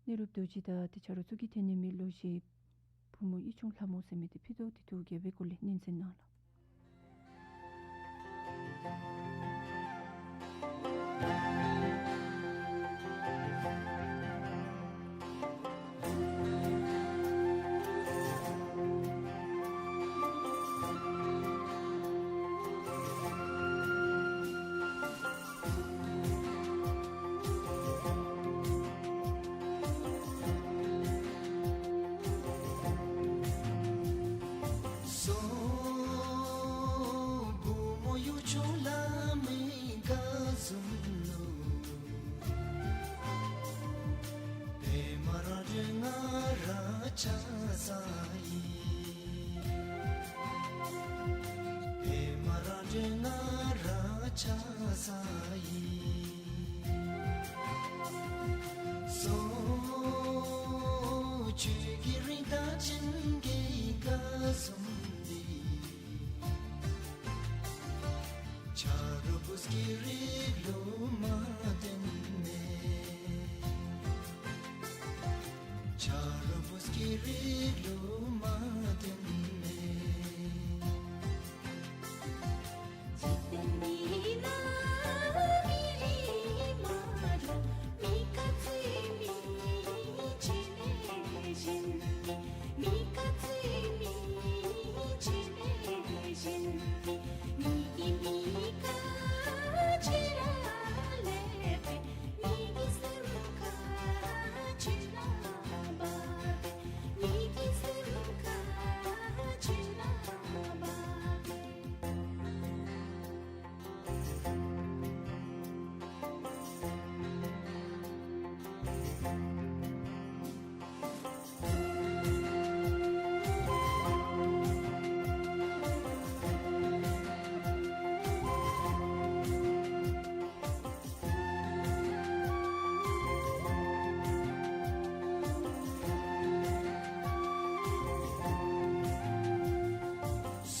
གནས་རབས་རྡོ་རྗེ་དང་ཏེ་ཆ་རོགས་ཚུ་གིས་ཐོན་ནི་མི་གླུ་གཞས་བུ་མོ་གཡུ་ལྗོངས་ལྷ་མོ་ཟེར་མི་འདི་ཕུལ་དོ། དེ་ཐུགས་དགྱེས་པའི་སྒོ་ལས་སྙན་གསན་གནང་ལགས། སོ་བུ་མོ་གཡུ་ལྗོངས་ལྷ་མོའི་དགའ་འཛུམ་ལུ་པདྨ་རཱ་དྲོད་ང་ར་ཆ་ས་ཡི། པདྨ་རཱ་དྲོད་ང་ར་ཆ་ས་ཡི། སོ་ཆོས་ཀྱི་རི་དྭགས་ཅན་གྱི་དགའ་འཛུམ་འདི། ཆ་རོགས་བུ་སྐྱེས་རིགས་ལུ་མ་བརྟེན་མེད། ཆ་རོགས་བུ་སྐྱེས་རིགས་ལུ་མ་བརྟེན་མེད།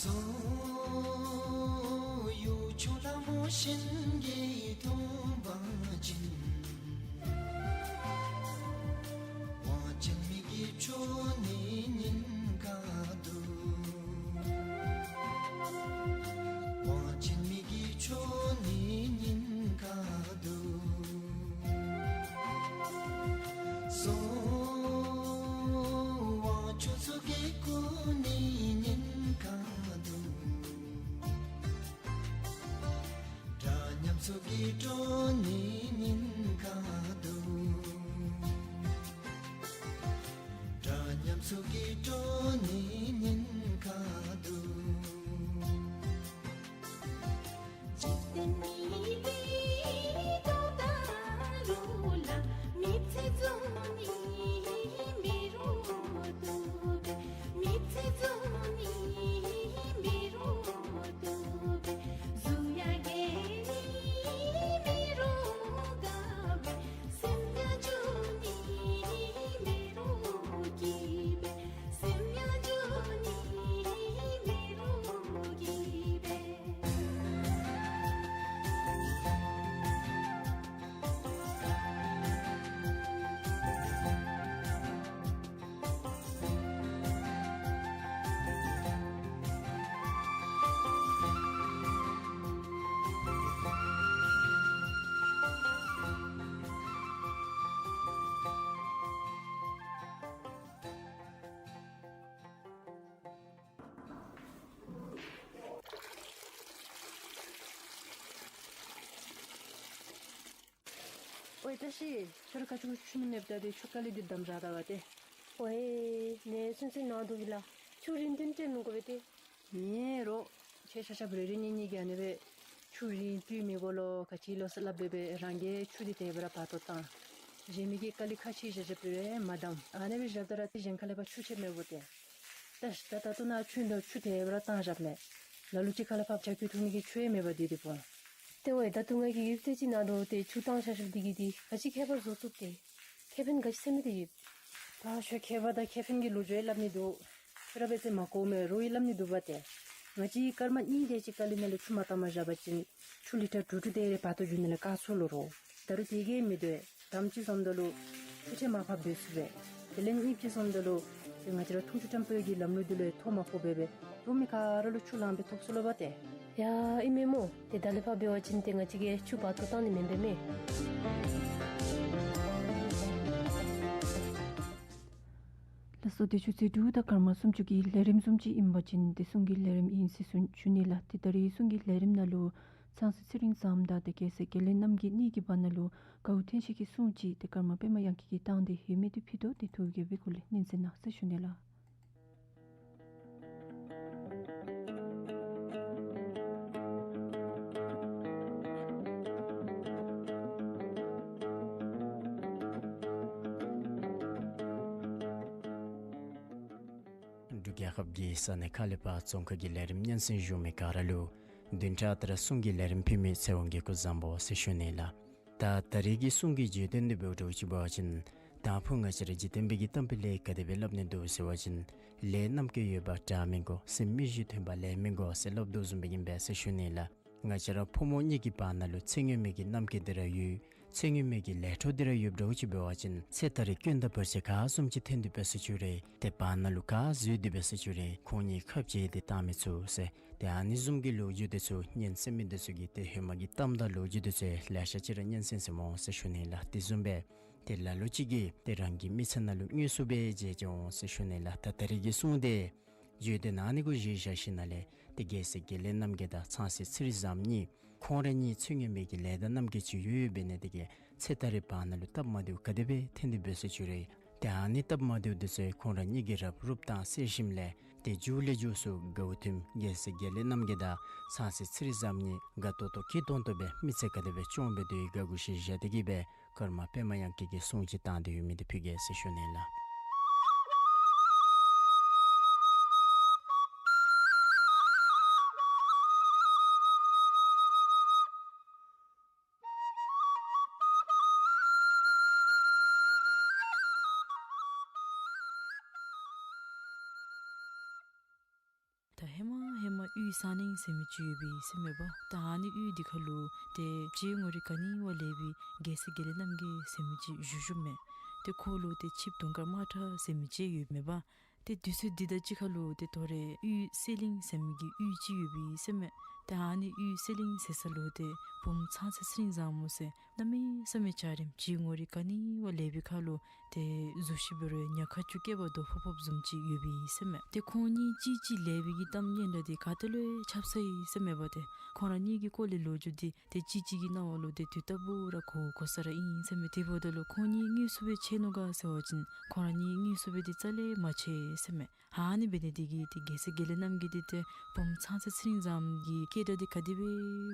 སོ་གཡུ་ལྗོངས་ལྷ་མོ་གཤིན་རྗེའི་སྟོན་པ་ཅན། དབང་ཆེན་མི་དགེ་མཆོག་ནི་ཉེན་ཁ་འདུག། དབང་ཆེན་མི་དགེ་མཆོག་ནི་ཉེན་ཁ་འདུག། སོ་དབང་ཕྱུག་ཚུ་གི་སྐུ་ནི་ཉེན་ཁ་འདུག། འདྲ་མཉམ་ཚུ་གི་སྤྲོ་ནི་ཉེན་ཁ་འདུག། འདྲ་མཉམ་ཚུ་གི་སྤྲོ་ནི་ཉེན་ཁ་འདུག། ཝའེ་བཀྲ་ཤིས། ཁྱོད་ར་ཁ་ཆུ་ཆུ་མེན་ནེ་བལྟ་སྟེ་ཆུ་ཀ་ལི་འདི་བསྡམས་བཞག་ད་པ་ཏེ། ཝའེ་ནེ་སུན་སུན་ནང་དུག་གི་ལགས། ཆུ་རིང་ཐུང་སྤྲོད་མི་དགོ་པས་ཏེ། ཉེ་རོགས་ཁྱེད་ཆ་ཁྱབ་རེ་རེ་གཉིས་གཉིས་ཀྱིས་ཨ་ནི་སྦེ་ཆུ་རིང་སྤྲོད་མི་དགོ་ལོ་ག་ཅི་ལོ་ཟེར་སླབ་སྦེ་སྦེ་རང་གིས་ཆུ་འདི་དེ་སྦེ་ར་བར་དོ་བཏང་། གཞན་མི་གིས་ཀ་ལི་ཁ་ཕྱེ་བཞག་བཞགཔ་སྦེ་མ་བསྡམ། ཨ་ནི་སྦེ་བཞགཔ་ད་ར་ཏེ་གཞན་ཁ་ལས་ཕར་ཆུ་ཆད་མི་དགོ་ཏེ། ད་ད་ད་ལྟོ་ནཱ་ཆུ་འདི་ཆུ་དེ་སྦེ་ར་བཏང་བཞགཔ་མས། ལ་ལུ་ཅིག་ཁ་ལས་ཕར་བྱ་ཁྱུ་འཐུང་ནི་གི་ཆུ་ཡང་མེད་པར་སྡོད་དེ་འོང་། ཏེ་ཝའེ་ད་ལྟོ་ང་གིས་ཡུདཔ་ཐེངས་ཅིག་ནང་དོ་ཏེ་ཆུ་བཏང་བཞག་བཞགཔ་འདི་གིས་འདི་ག་ཅི་ཁྱད་པར་བཟོ་ཚུགས་ཏེ། ཁེ་ཕན་ག་ཅི་ཟེར་མི་འདི་ཡོད། ད་ཤོ་ཁེ་བ་དང་ཁེ་ཕན་གྱི་ལོ་རྒྱུས་སླབ་ནི་འདུག། ཁྱོད་ར་འབད་ཚེ་མ་གོ་མས། རོགས་ཀྱིས་སླབ་ནི་འདུག་པ་ཏེ། ང་བཅས་སྐར་མ་གཉིས་དེ་ཅིག་ཁ་ལས་ནང་ལས་ཆུ་མ་བཏང་མ་བཞག་པ་ཅིན་ཆུ་ལི་ཊར་དྲུག་དྲུག་དེ་རེ་བར་དུ་རྒྱུ་ནི་ལས་དཀའ་ཚུགས་ལོ་རོགས། ད་རུང་དེ་གིས་མི་དོ། དེམ་ཅིག་སོངམ་ད་ལུ་ཆུ་ཁྲལ་མར་ཕབ་སྡོད་ཚུགས་པས། དེ་ལས་གཉིས་པ་ཅིག་སོངམ་ད་ལུ་ཏེ་ང་བཅས་ར་འཐུང་ཆུ་ཁྲོམ་སྤོ་གི་ལམ་ལུགས་འདི་ལུ་ཐོ་མ་ཕོག་པས་པས། རོགས་མི་ག་ར་ལུ་ཆུ་ལངམ་སྦེ་ཐོབ་ཚུགས་ལོ་པ་ཏེ། ཡ་ཨིན་མས་སྨོ། ཏེ་ད་ལས་ཕར་འབད་བ་ཅིན་ཏེ་ང་བཅས་ཀྱིས་ཆུ་བར་དུ་བཏང་ནི་མེན་པས་མས། ལགས་སོ། ཏེ་ཆུ་ཚོད་དྲུག་དང་སྐར་མ་སུམ་ཅུ་གི་ལས་རིམ་བཟུམ་ཅིག་ཨིན་པ་ཅིན་ཏེ་གསུང་གི་ལས་རིམ་ཨིན་ཟེར་ཞུ་ཞུ་ནི་ལགས། ཏེ་ད་རིས་གསུང་གི་ལས་རིམ་ནང་ལུ་ཚངས་སྲས་ཚེ་རིང་བཟངམོ་དང་ཏེ་རྒྱལ་སྲས་དགེ་ལེགས་རྣམ་རྒྱལ་གཉིས་ཀྱི་བར་ན་ལུ་དགའ་བོ་ཐེངས་ཤིག་གི་གསུང་ཅིག་ཏེ་ཀརྨ་པདྨ་དབྱངས་སྐྱིད་ཀྱིས་བཏང་སྟེ་ཡོད་མི་དེ་ཕུལ་དོ། ཏེ་ཐུགས་དགྱེས་པའི་སྒོ་ལས་སྙན་གསན་གནང་ཟེར་ཞུ་ནི་ལགས། འབྲུག་རྒྱལ་ཁབ་ཀྱི་ས་གནས་ཁ་ལས་ཕར་ཙོང་ཁ་གི་ལས་རིམ་སྙན་གསན་ཞུ་མི་ག་ར་ལུ་བདུན་ཕྲག་ལྟར་གསུང་གི་ལས་རིམ་ཕུལ་མི་ཚེ་དབང་རྒྱལ་སྐུ་བཟང་པོ་ཟེར་ཞུ་ནི་ལགས། ད་ད་རིས་ཀྱི་གསུང་གི་བརྗོད་དོན་འདི་འབདཝ་ད་ཅིག་འབད་བ་ཅིན་དང་ཕུ་ང་བཅས་ར་འཇིག་རྟེན་པའི་གི་གཏམ་དཔེ་ལས་ག་དེ་སྦེ་སླབ་ནི་འདུག་ཟེར་བ་ཅིན་ལས་རྣམ་རྒྱལ་ཡོད་པར་གྲགས་མི་དགོས། སེམས་མི་བཞི་མཐུན་པ་ལས་མི་དགོས་ཟེར་སླབ་དོ་བཟུམ་སྦེ་ཨིན་པས་ཟེར་ཞུ་ནི་ལགས། ང་བཅས་ར་ཕོ་མོ་གཉིས་ཀྱི་བར་ན་ལུ་ཚེ་སྔོན་མའི་གི་རྣམ་རྒྱལ་འདི་ར་ཡོད། ཚེ་སྔོན་མའི་གི་ལས་འཕྲོ་འདི་ར་ཡོདཔ་འདྲཝ་ཅིག་འབད་བ་ཅིན་ཚེ་ད་རིས་སྐྱོན་དང་བར་ཆད་ག་བཟུམ་ཅིག་ཐོན་ཏེ་འབད་ས་ཅིག་རུང་ཏེ་བར་ན་ལུ་ག་བཟོད་དེ་འབད་ས་ཅིག་རུང་ཁོང་གཉིས་ཁ་འབྱལ་ཏེ་བཏང་མི་ཚུགས་ཟེར། ཏེ་ཨ་ནི་བཟུམ་གྱི་ལོ་རྒྱུས་འདི་ཚུ་སྙན་གསན་མི་འདི་ཚུ་གིས་ཏེ་ཧེ་མ་གི་གཏམ་དང་ལོ་རྒྱུས་འདི་ཚུ་ལེ་ཤ་ཅིག་ར་སྙན་གསན་ཟེར་སྨོ་ཟེར་ཞུ་ནི་ལགས། དེ་བཟུམ་སྦེ་ཏེ་ལ་ལུ་ཅིག་གིས་ཏེ་རང་གི་མི་ཚེ་ནང་ལུ་དངོས་སུ་སྦེ་མཇལ་མཇལ་འོང་ཟེར་ཞུ་ནི་ལགས། ད་ད་རིས་ཀྱི་གསུང་འདི་བརྗོད་དོན་ཨ་ནི་གུ་གཞི་བཞག་ཞིནམ་ལས་ཏེ་རྒྱལ་སྲས་དགེ་ལེགས་རྣམ་རྒྱལ་དང་ཚངས་སྲས་ཚེ་རིང་བཟངམོ་གཉིས་ཁོང་ར་གཉིས་ཚེ་སྔོན་མའི་གི་ལས་དང་རྣམ་རྒྱལ་ཅིག་ཡོད་ཡོདཔ་འབད་ནི་དེ་གིས་ཚེ་ད་རིས་བར་ན་ལུ་སྟབས་མ་བདེཝ་ག་དེ་སྦེ་ཐོན་ཏེ་འབད་ས་ཅིག་རུང་ཏེ་ཨ་ནི་སྟབས་མ་བདེཝ་འདི་ཚུ་ཁོང་ར་གཉིས་ཀྱིས་རུབ་རུབ་བཏང་སེལ་ཞིནམ་ལས་ཏེ་མཇུག་ལས་མཇུག་སུ་དགའ་བོ་ཐུན་རྒྱལ་སྲས་དགེ་ལེགས་རྣམ་རྒྱལ་དང་ཚངས་སྲས་ཚེ་རིང་བཟངམོ་གཉིས་དགའ་ཏོག་ཏོ་སྐྱིད་ཏོང་ཏོ་སྦེ་མི་ཚེ་ག་དེ་སྦེ་སྐྱོང་སྦེ་སྡོད་ཡི་ག་གུ་གཞི་བཞག་སྟེ་གིས་སྦེ་ཀརྨ་པདྨ་དབྱངས་སྐྱིད་ཀྱིས་གསུང་ཅིག་བཏང་སྟེ་ཡོད་མི་འདི་ཕུལ་གེ་ཟེར་ཞུ་ནི་ལགས། ད་ཧེ་མ་ཧེ་མ་དབུས་གསང་གླིང་ཟེར་མི་ཅིག་ཡོད་པས་ཟེར་མས་པ། ད་ཨ་ནི་དབུས་འདི་ཁ་ལུ་ཏེ་སྤྱིར་ངོ་རིས་ག་ནི་བ་ལེགས་པའི་རྒྱལ་སྲས་དགེ་ལེགས་རྣམ་རྒྱལ་ཟེར་མི་ཅིག་བཞུགས་བཞུགསཔ་མས། ཏེ་ཁོ་ལུ་ཏེ་ཆིབས་དུང་དཀར་དམར་ཁྲ་ཟེར་མི་ཅིག་ཡོདཔ་མས་པ། ཏེ་དུས་ཚོད་འདི་དང་གཅིག་ཁར་ལུ་ཏེ་དོ་རུང་དབུས་གསེར་གླིང་ཟེར་མི་གི་དབུས་ཅིག་ཡོད་པས་ཟེར་མས། ཏེ་ཨ་ནི་དབུས་གསེར་གླིང་ཟེར་ས་ལུ་ཏེ་བུམོ་ཚངས་སྲས་ཚེ་རིང་བཟང་མོ་ཟེར་གནམ་མེད་ས་མེད་འཇའ་རིསམོ་སྤྱིར་ངོ་རིས་ག་ནི་བ་ལེགས་པའི་ཁར་ལུ་ཏེ་གཟུགས་གཞི་འབད་རུང་ཉག་ཁ་ཅུང་སྐྱེས་པ་དོ་ཕོག་ཕོགཔ་བཟུམ་ཅིག་ཡོད་པས་ཟེར་མས། ཏེ་ཁོང་གཉིས་གཅིག་གཅིག་ལེགས་པའི་གི་གཏམ་སྙན་གྲགས་འདི་ག་ཏེ་ལུ་ཁྱབ་སོ་ཡི་ཟེར་མས་པ། ཏེ་ཁོང་ར་གཉིས་ཀྱི་སྐོར་ལས་ལོ་རྒྱུས་འདི་ཏེ་གཅིག་གཅིག་གི་རྣ་བ་ལུ་ཏེ་དུས་རྟག་བུ་ར་གོ་གོ་ས་ར་ཨིན་ཟེར་མས། དེ་འབདཝ་ད་ལུ་ཁོང་གཉིས་དངོས་སུ་སྦེ་མཇལ་ནུག་ག་ཟེར་བ་ཅིན་ཁོང་ར་གཉིས་དངོས་སུ་སྦེ་འདི་རྩ་ལས་མ་མཇལ་ཟེར་མས། ཨ་ནི་འབད་ནི་དེ་གིས་ཏེ་རྒྱལ་སྲས་དགེ་ལེགས་རྣམ་རྒྱལ་འདི་ཏེ་བུམོ་ཚངས་སྲས་ཚེ་རིང་བཟངམོ་གི་སྐད་སྒྲ་འདི་ག་དེ་སྦེ་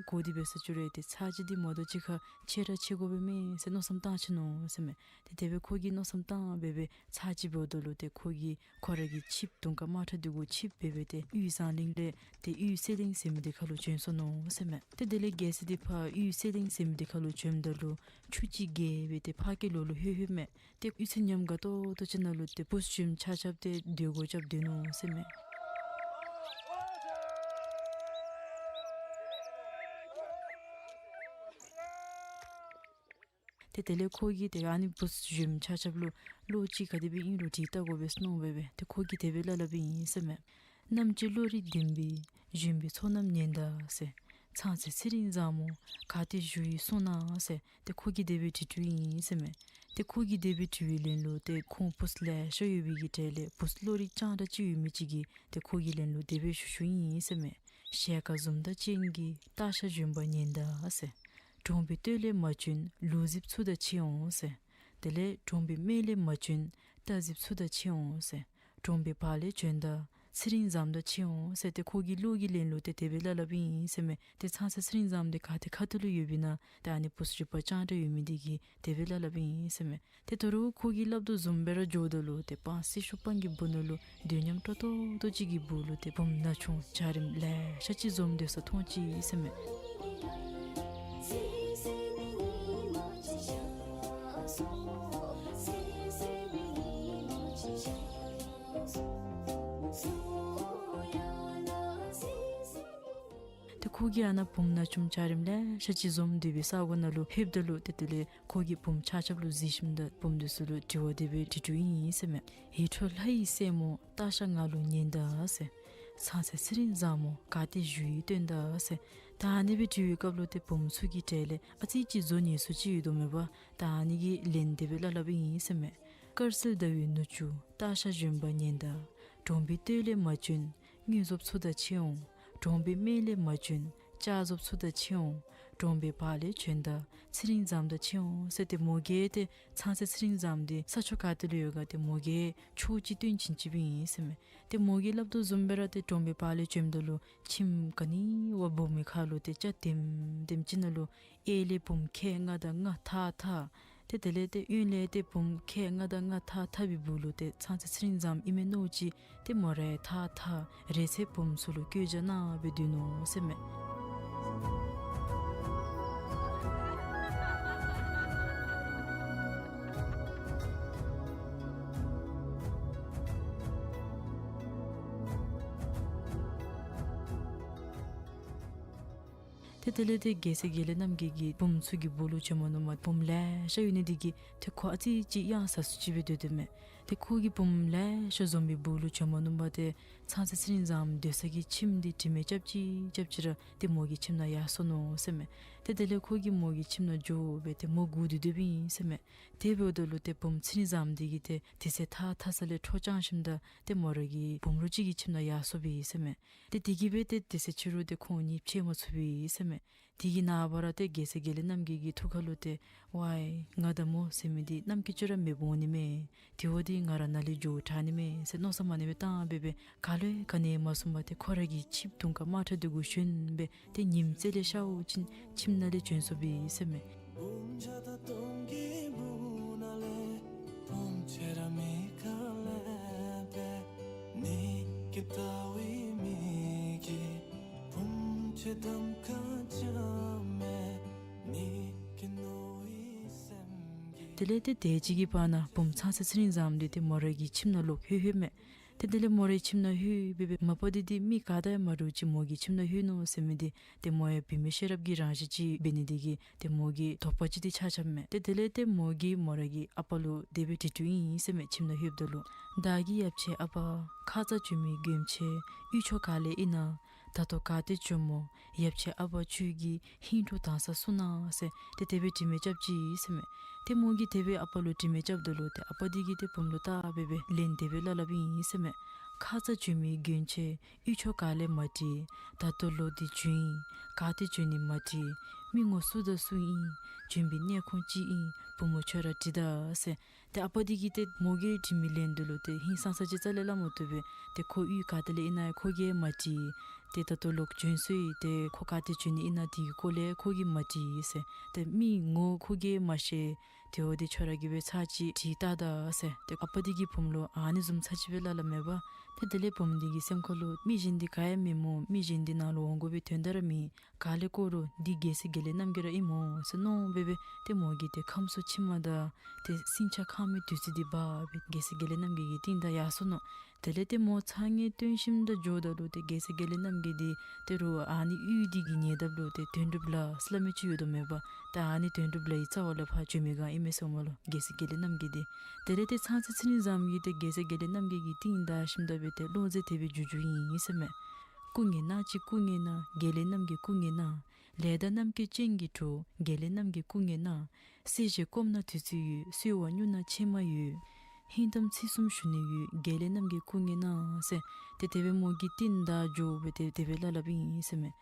གོ་སྟེ་འབད་ས་ཅིག་རུང་ཏེ་ཚར་གཅིག་འདི་མ་གཏོགས་གཅིག་ཁར་མཇལ་ར་མཇལ་དགོ་པས་མས་ཟེར་མནོ་བསམ་བཏང་ཅི་ནུག་ཟེར་མས། ཏེ་དེ་སྦེ་ཁོ་གིས་མནོ་བསམ་བཏང་སྦེ་སྦེ་ཚར་གཅིག་འབདཝ་ད་ལུ་ཏེ་ཁོ་གིས་ཁོ་ར་གི་ཆིབས་དུང་དཀར་དམར་ཁྲ་འདི་གུ་ཆིབས་འབད་སྦེ་ཏེ་དབུས་གསང་གླིང་ལས་ཏེ་དབུས་གསེར་གླིང་ཟེར་མི་འདི་ཁ་ལུ་བྱོན་སོ་ནུག་ཟེར་མས། ཏེ་དེ་ལས་རྒྱལ་སྲས་འདི་ཕར་དབུས་གསེར་གླིང་ཟེར་མི་འདི་ཁ་ལུ་བྱོནམ་ད་ལུ་ཆུ་ཅིག་བརྒལ་སྦེ་ཏེ་ཕར་ཁའི་ལོགས་ལུ་ལྷོད་ལྷོདཔ་མས། ཏེ་གཡུས་ཚན་ཉམས་དགའ་ཏོག་ཏོ་ཅིག་ནང་ལུ་ཏེ་བུཚ་བཞོནམ་ཆ་ཁྱབ་ཏེ་སྡོད་སྒོ་རྐྱབ་སྡོད་ནུག་ཟེར་མས། ཏེ་དེ་ལས་ཁོ་གིས་ཏེ་ཨ་ནི་བུཚ་བཞོནམ་ཆ་ཁྱབ་ལུ་བློ་ཅིག་ག་དེ་སྦེ་ཨིན་རུང་དྲིས་བལྟ་དགོ་པས་མནོ་སྦེ་སྦེ་ཏེ་ཁོ་གིས་དེ་སྦེ་སླབ་སླབ་ཨིན་ཟེར་མས། གནམ་གྱི་བློ་རིག་ལྡན་པའི་བཞོན་པའི་ཚོགས་རྣམས་ཉན་དང་ཟེར། ཚངས་སྲས་ཚེ་རིང་བཟང་མོ་ག་ཏེ་བཞུགས་ཡི་གསུང་གནང་ཟེར་ཏེ་ཁོ་གིས་དེ་སྦེ་དྲི་དྲིཝ་ཨིན་ཟེར་མས། ཏེ་ཁོ་གིས་དེ་སྦེ་དྲི་བའི་ལན་ལུ་ཏེ་ཁོང་བུཚ་ལེ་ཤ་ཡོད་པའི་གི་གྲས་ལས་བུཚ་བློ་རིག་སྤྱང་དྲགས་ཅིག་ཡོད་མི་ཅིག་གིས་ཏེ་ཁོ་གི་ལན་ལུ་དེ་སྦེ་ཞུ་ཞུཝ་ཨིན་ཟེར་མས། ཞལ་དཀར་འཛུམ་མདངས་ཅན་གྱི་སྟག་ཤར་བཞོན་པ་ཉན་དང་ཟེར། གྲོང་པའི་སྟོད་ལས་མ་བྱོན་ལུག་རྫིཔ་ཚུ་དང་ཕྱད་འོང་ཟེར། དེ་ལས་གྲོང་པའི་སྨད་ལས་མ་བྱོན་རྟ་རྫིཔ་ཚུ་དང་ཕྱད་འོང་ཟེར། གྲོང་པའི་བར་ལས་བྱོན་དང་ཚེ་རིང་བཟངམོ་དང་ཕྱད་འོང་ཟེར་ཏེ་ཁོ་གིས་བློ་གི་ལན་ལུ་ཏེ་དེ་སྦེ་སླབ་སླབ་ཨིན་ཟེར་མས། ཏེ་ཚངས་སྲས་ཚེ་རིང་བཟངམོ་འདི་ག་ཏེ་ཁ་ཐུག་ལུ་ཡོདཔ་ཨིན་ན་ཏེ་ཨ་ནི་བུཚ་རིག་པ་སྤྱང་དྲགས་ཡོད་མི་འདི་གིས་དེ་སྦེ་སླབ་སླབ་ཨིན་ཟེར་མས། ཏེ་ད་རུང་ཁོ་གིས་སླབ་དོ་བཟུམ་སྦེ་ར་འགྱོཝ་ད་ལུ་ཏེ་སྤང་སེ་ཤོ་སྤང་གི་སྦུག་ན་ལུ་དོན་ཉམས་དྲག་ཏོག་ཏོ་ཅིག་གི་སྦུག་ལུ་ཏེ་བུམོ་ན་ཆུང་འཇའ་རིསམོ་ལེ་ཤ་ཅིག་འཛོམས་སྡོད་ས་མཐོང་ཅི་ཟེར་མས། ཁོ་གིས་ཨ་ནཱ་བུམོ་ནག་ཆུང་འཇའ་རིསམོ་ལེ་ཤ་ཅིག་འཛོམས་སྡོད་པའི་ས་གོ་ནང་ལུ་ལྷོདཔ་ད་ལུ་ཏེ་དེ་ལས་ཁོ་གིས་བུམོ་ཆ་ཁྱབ་ལུ་གཟིགས་ཞིནམ་ད་བུམོ་འདི་ཚུ་ལུ་དྲི་བ་དེ་སྦེ་དྲི་དྲིཝ་ཨིན་ཟེར་མས། ཡིད་འཕྲོག་ལྷ་ཡི་སྲས་མོ། ལྟ་བྱ་ང་ལུ་ཉན་དང་ཟེར། ཚངས་སྲས་ཚེ་རིང་བཟང་མོ། ག་ཏེ་བཞུགས་ཡོད་སྟོན་དང་ཟེར། ད་ཨ་ནི་སྦེ་དྲི་བའི་སྐབས་ལུ་ཏེ་བུམོ་ཚུ་གི་གྲལ་ལས་ཨ་ཙི་ཅིག་བཟོ་ཉེས་སུ་ཅིག་ཡོད་དོ་མས་པ། ད་ཨ་ནི་གི་ལན་དེ་སྦེ་སླབ་སླབཔ་ཨིན་ཟེར་མས། དཀར་གསལ་ཟླ་བའི་ནུ་གཅུང་། ལྟ་བྱ་བཞོན་པ་ཉན་དང་། གྲོང་པའི་སྟོད་ལས་མ་བྱོན། དངུལ་བཟོ་ཚུ་དང་ཕྱད་འོང་། གྲོང་པའི་སྨད་ལས་མ་བྱོན། ལྕགས་བཟོ་ཚུ་དང་ཕྱད་འོང་། གྲོང་པའི་བར་ལས་བྱོན་དང་། ཚེ་རིང་བཟང་མོ་དང་ཕྱད་འོང་ཟེར། ཏེ་མོ་གིས་ཏེ་ཚངས་སྲས་ཚེ་རིང་བཟང་མོ་འདི་ས་ཕྱོགས་ག་ཏེ་ལུ་ཡོད་ག་ཏེ་མོ་གིས་ཕྱོགས་ཅིག་སྟོན་བྱིན་ཅི་སྦེ་ཨིན་ཟེར་མས། ཏེ་མོ་གིས་སླབ་དོ་བཟུམ་སྦེ་ར་ཏེ་གྲོང་པའི་བར་ལས་བྱོནམ་ད་ལུ་ཁྱིམ་ག་ནི་བ་སྦོམ་མི་ཁ་ལུ་ཏེ་ལྕགས་ལྡེམ་ལྡེམ་ཅིག་ནང་ལུ་གཡས་ལས་བུམོ་ཁལ་ལྔ་དང་ལྔ་ཐག་འཐག། ཏེ་དེ་ལས་ཏེ་གཡོན་ལས་ཏེ་བུམོ་ཁལ་ལྔ་དང་ལྔ་ཐག་འཐག་པའི་སྦུག་ལུ་ཏེ་ཚངས་སྲས་ཚེ་རིང་བཟང་མོ་ཨིན་མས་མནོ་ཅི། ཏེ་མོ་ར་ཐག་འཐག་རེ་ཚེ་བུམོ་ཚུ་ལུ་བཀོད་རྒྱ་གནང་སྦེ་སྡོད་ནུག་ཟེར་མས། ཏེ་དེ་ལས་ཏེ་རྒྱལ་སྲས་དགེ་ལེགས་རྣམ་རྒྱལ་གྱིས་བུམོ་ཚུ་གི་སྦུག་ལུ་བྱོནམ་ནུག་མས། བུམོ་ལེ་ཤ་ཡོད་ནི་འདི་གིས་ཏེ་ཁོ་ཨ་ཙི་ཅིག་གཡང་ཟ་སུ་ཅིག་སྦེ་སྡོད་དོ་མས། ཏེ་ཁོ་གིས་བུམོ་ལེ་ཤ་འཛོམས་པའི་སྦུག་ལུ་བྱོནམ་ནུག་མས། ཏེ་ཚངས་སྲས་ཚེ་རིང་བཟང་མོ་སྡོད་ས་གི་ཁྱིམ་འདི་དྲི་མེད་རྐྱབ་ཅི་རྐྱབ་ཅི་ར་ཏེ་མོ་གི་ཁྱིམ་ནང་ཡར་སོ་ནུག་ཟེར་མས། ཏེ་དེ་ལས་ཁོ་གིས་མོ་གི་ཁྱིམ་ནང་འགྱོ་སྦེ་ཏེ་མོ་སྒུག་སྡོད་སྡོདཔ་ཨིན་ཟེར་མས། དེ་འབདཝ་ད་ལུ་ཏེ་བུམོ་ཚེ་རིང་བཟང་མོ་འདི་གིས་ཏེ་དེ་ཚེ་ཐག་འཐག་ས་ལས་འཕྲོ་བཅང་ཞིནམ་ད་ཏེ་མོ་ར་གི་བུམོ་རོགས་ཅིག་གི་ཁྱིམ་ནང་ཡར་སོཔ་ཨིན་ཟེར་མས། ཏེ་དེ་གིས་སྦེ་ཏེ་དེ་ཚེ་ཕྱི་རུ་ཏེ་ཁོང་གཉིས་ཕྱད་མ་ཚུགསཔ་ཨིན་ཟེར་མས། དེ་གི་ནངས་པ་ར་ཏེ་རྒྱལ་སྲས་དགེ་ལེགས་རྣམ་རྒྱལ་གྱི་ཐུགས་ཁ་ལུ་ཏེ་ཝའི་ང་དང་མོ་ཟེར་མི་འདི་གནམ་གྱི་ཅོག་ར་མེདཔ་འོང་ནི་མས། དེ་འབདཝ་ད་ང་ར་ནཱ་ལས་འགྱོ་དྲག་ནི་མས་ཟེར་མནོ་བསམ་ཨ་ནི་སྦེ་བཏང་སྦེ་སྦེ་ག་ལུ་ཡང་ག་ནི་མ་གསུངས་པར་ཏེ་ཁོ་ར་གི་ཆིབས་དུང་དཀར་དམར་ཁྲ་འདི་གུ་ཞོན་སྦེ་ཏེ་ཉིམ་རྩེ་ལས་ཤརཝ་ཅིག་ཁྱིམ་ནང་ལས་བྱོན་སོཔ་ཨིན་ཟེར་མས། དེ་ལས་ཏེ་དེ་ཅིག་གི་བར་ན་བུམོ་ཚངས་སྲས་ཚེ་རིང་བཟང་མོ་འདི་ཏེ་མོ་ར་གི་ཁྱིམ་ནང་ལོག་ལྷོད་ལྷོདཔ་མས། ཏེ་དེ་ལས་མོ་རའི་ཁྱིམ་ནང་ལྷོད་སྦེ་སྦེ་མ་པ་འདི་ཏེ་མི་ག་དང་ཡང་མ་འདྲཝ་ཅིག་མོ་གི་ཁྱིམ་ནང་ལྷོད་ནུག་ཟེར་མི་འདི་ཏེ་མོ་ཡང་བུད་མེད་ཤེས་རབ་ཀྱི་རང་བཞིན་ཅིག་འབད་ནི་འདི་གིས་ཏེ་མོ་གིས་དོགས་པ་ཅིག་ཏེ་ཆགས་ཆགསཔ་མས། ཏེ་དེ་ལས་ཏེ་མོ་གིས་མོ་ར་གི་ཨ་པ་ལུ་དེ་སྦེ་དྲི་དྲིཝ་ཨིན་ཟེར་མས། ཁྱིམ་ནང་ལྷོདཔ་ད་ལུ་བདག་གི་ཡབ་ཆེན་ཨ་པ། ཁ་ཙ་བྱོན་མི་མགོན་ཆེན་དབུས་ཕྱོགས་ག་ལས་ཨིན་ན། ད་ལྟོ་ག་ཏེ་བྱོནམ་སྨོ། ཡབ་ཆེན་ཨ་པ་ཁྱོད་ཀྱི་ཧིང་དྲུང་དྭངས་ས་གསུང་གནང་ཟེར་ཏེ་དེ་སྦེ་དྲི་མི་རྐྱབ་ཅི་ཟེར་མས། ཏེ་མོ་གིས་དེ་སྦེ་ཨ་པ་ལུ་དྲི་མི་རྐྱབ་ད་ལུ་ཏེ་ཨ་པ་འདི་གིས་ཏེ་བུམོ་ལུ་བལྟ་སྦེ་སྦེ་ལན་དེ་སྦེ་སླབ་སླབཔ་ཨིན་ཟེར་མས། ཁ་ཙ་བྱོན་མི་མགོན་ཆེན་དབུས་ཕྱོགས་ག་ལས་མ་དྲིས། ད་ལྟོ་ལོག་སྟེ་བྱོན་ཡི། ག་ཏེ་བྱོན་ནི་མ་དྲིས། མི་ངོ་སུ་དང་སུ་ཨིན། བྱོན་པའི་གནས་ཁོངས་ཅི་ཨིན། བུམོ་ཁྱོད་ར་དྲིས་ད་ཟེར། ཏེ་ཨ་པ་འདི་གིས་ཏེ་མོ་གིས་དྲི་མི་ལན་འདི་ལུ་ཏེ་ཧིང་སངས་ས་ཅིག་རྩ་ལས་སླབ་མ་བཏུབ་པས། ཏེ་ཁོ་དབུས་ག་ཏེ་ལས་ཨིན་ན་ཡང་ཁོ་གིས་མ་དྲིས། ཏེ་ད་ལྟོ་ལོག་བྱོན་སོ་ཡི། ཏེ་ཁོ་ག་ཏེ་བྱོན་ནི་ཨིན་ན་དེ་གི་སྐོར་ལས་ཁོ་གིས་མ་དྲིས་ཟེར། ཏེ་མི་ངོ་ཁོ་གིས་མ་ཤེས། དེ་འབདཝ་ད་ཁྱོད་ར་གིས་སྦེ་ཚར་གཅིག་དྲིས་བལྟ་ད་ཟེར། ཏེ་ཨ་པ་འདི་གིས་བུམོ་ལུ་ཨ་ནི་བཟུམ་ཚར་གཅིག་སྦེ་སླབ་སླབ་མས་པ། ཏེ་དེ་ལས་བུམོ་འདི་གི་སེམས་ཁ་ལུ་མི་གཞན་འདི་ག་ཡང་མེན་སྨོ། མི་གཞན་འདི་ནཱ་ལུ་འོང་དགོ་པའི་དོན་དག་ར་མེད། ག་ལས་བཀོ་རུང་འདི་རྒྱལ་སྲས་དགེ་ལེགས་རྣམ་རྒྱལ་ར་ཨིན་སྨོ་ཟེར་མནོ་སྦེ་སྦེ་ཏེ་མོ་གིས་ཏེ་ཁམས་གསུམ་མཆིལ་མ་དང་ཏེ་སྲིན་བྱ་ཁ་མིག་བདུད་རྩི་འདི་འབག་སྦེ་རྒྱལ་སྲས་དགེ་ལེགས་རྣམ་རྒྱལ་གྱི་རྟིང་བདའ་ཡར་སོ་ནུག། དེ་ལས་ཏེ་མོ་ཚ་ངེས་སྟོན་ཞིནམ་ད་འགྱོཝ་ད་ལུ་ཏེ་རྒྱལ་སྲས་དགེ་ལེགས་རྣམ་རྒྱལ་འདི་ཏེ་རུང་ཨ་ནི་གཡུས་འདི་གི་ཉེ་འདབས་ལུ་ཏེ་དོན་གྲུབ་ལ་ཟེར་སླབ་མི་ཅིག་ཡོད་དོ་མས་པ། ད་ཨ་ནི་དོན་གྲུབ་ལ་གི་རྩ་བ་ལས་ཕར་བྱོན་མི་སྒང་ཨིན་མས་ཟེར་མས་ལོ། རྒྱལ་སྲས་དགེ་ལེགས་རྣམ་རྒྱལ་འདི། དེ་ལས་ཏེ་ཚངས་སྲས་ཚེ་རིང་བཟང་མོ་གིས་ཏེ་རྒྱལ་སྲས་དགེ་ལེགས་རྣམ་རྒྱལ་གྱི་རྟིང་བདའ་ཞིནམ་ད་སྦེ་ཏེ་བློ་འཛིན་དེ་སྦེ་བསྒྱུར་བསྒྱུརཝ་ཨིན་ཟེར་མས། སྐུ་ངལ་གནང་ཅིག་སྐུ་ངལ་གནང་། དགེ་ལེགས་རྣམ་རྒྱལ་སྐུ་ངལ་གནང་། ལས་དང་རྣམ་རྒྱལ་སྤྱན་གྱིས་གྲོལ། དགེ་ལེགས་རྣམ་རྒྱལ་སྐུ་ངལ་གནང་། གསེར་ཞལ་བསྐུམ་ན་བདུད་རྩི་ཡོད། གསོལ་བ་མྱུར་ན་ཕྱེ་མ་ཡོད། ཧིང་གཏམ་ཚིག་གསུམ་ཞུ་ནི་ཡོད། དགེ་ལེགས་རྣམ་རྒྱལ་སྐུ་ངལ་གནང་ཟེར། ཏེ་དེ་སྦེ་མོ་གིས་རྟིང་བདའ་འགྱོ་སྦེ་ཏེ་དེ་སྦེ་སླབ་སླབཔ་ཨིན་ཟེར་མས།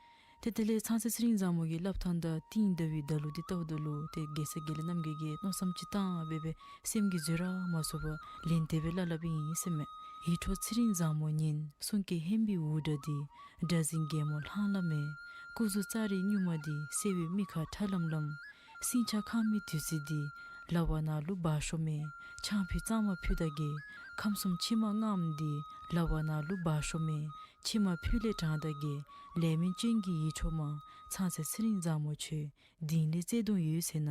ཏེ་དེ་ལས་ཚངས་སྲས་ཚེ་རིང་བཟང་མོ་གིས་སླབ་ཐངས་དང་རྟིང་བདའ་བའི་བརྡ་ལུ་འདི་བལྟཝ་ད་ལུ་ཏེ་རྒྱལ་སྲས་དགེ་ལེགས་རྣམ་རྒྱལ་གྱིས་མནོ་བསམ་ཅིག་བཏང་སྦེ་སྦེ་སེམས་ཀྱིས་བཟོད་ར་མ་ཚུགས་པར་ལན་དེ་སྦེ་སླབ་སླབཔ་ཨིན་ཟེར་མས། ཡིད་འཕྲོག་ཚེ་རིང་བཟང་མོ་ཉིད། གསུང་སྐད་ཧན་པའི་འུར་སྒྲ་འདི། སྒྲ་འཛིན་རྒྱལ་མོ་ལྷང་ལྷང་མས། སྐུ་གཟུགས་རྩ་རི་སྨྱུག་མ་འདི། གསལ་བའི་མིག་ཁ་ཁྲ་ལམ་ལམ། སྲིན་བྱ་ཁ་མིག་བདུད་རྩི་འདི། ལག་པ་ནང་ལུ་འབག་ཤོར་མས། ཆང་ཕུད་གཙང་མ་ཕུད་ད་གེ། ཁམས་གསུམ་མཆིལ་མ་རྔམ་འདི། ལག་པ་ནང་ལུ་འབག་ཤོག་མས། ཕྱེ་མར་ཕུལ་ལས་དྲངས་དང་གྱེས། ལས་མིན་སྤྱན་གྱིས་ཡིད་འཕྲོག་མ། ཚངས་སྲས་ཚེ་རིང་བཟང་མོ་ཁྱོད། དིང་ལས་བརྩེ་གདུང་ཡོད་ཟེར་ན།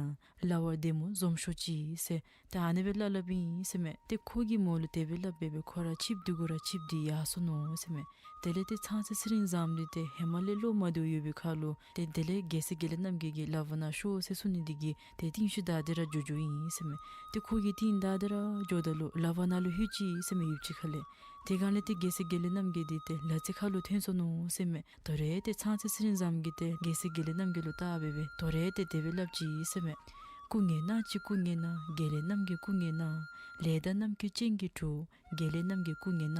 ལག་པར་བདེ་མོ་འཛོམས་ཤོག་ཅིག་ཟེར། ཏེ་ཨ་ནི་སྦེ་སླབ་སླབ་ཨིན་ཟེར་མས། ཏེ་ཁོ་གིས་མོ་ལུ་དེ་སྦེ་སླབ་སྦེ་སྦེ་ཁོ་ར་ཆིབས་འདི་གུ་ར་ཆིབས་འདི་ཡར་སོ་ནུག་ཟེར་མས། དེ་ལས་ཏེ་ཚངས་སྲས་ཚེ་རིང་བཟང་མོ་འདི་ཏེ་ཧེ་མ་ལས་བློ་མ་བདེཝ་ཡོད་པའི་ཁར་ལུ་ཏེ་དེ་ལས་རྒྱལ་སྲས་དགེ་ལེགས་རྣམ་རྒྱལ་གྱིས་ལག་པ་ནང་ཤོག་ཟེར་གསུངས་ནི་འདི་གིས་ཏེ་རྟིང་ཤུལ་བདའ་སྟེ་ར་འགྱོ་འགྱོཝ་ཨིན་ཟེར་མས། ཏེ་ཁོ་གིས་རྟིང་བདའ་སྟེ་ར་འགྱོཝ་ད་ལུ་ལག་པ་ནང་ལུ་ལྷོད་ཅི་ཟེར་མས། ཡུདཔ་ཅིག་ཁ་ལས། དེ་སྒང་ལས་ཏེ་རྒྱལ་སྲས་དགེ་ལེགས་རྣམ་རྒྱལ་འདི་ཏེ་ལ་རྩེ་ཁ་ལུ་ཐོན་སོ་ནུག་ཟེར་མས། དོ་རུང་ཏེ་ཚངས་སྲས་ཚེ་རིང་བཟང་མོ་གིས་ཏེ་རྒྱལ་སྲས་དགེ་ལེགས་རྣམ་རྒྱལ་ལུ་བལྟ་སྦེ་སྦེ་དོ་རུང་ཏེ་དེ་སྦེ་སླབ་ཅི་ཟེར་མས། སྐུ་ངལ་ན་ཅིག་སྐུ་ངལ་ན། དགེ་ལེགས་རྣམ་རྒྱལ་སྐུ་ངལ་ན། ལས་དང་རྣམ་ཀུན་སྤྱན་གྱིས་འཕྲོག། དགེ་ལེགས་རྣམ་རྒྱལ་སྐུ་ངལ་ན།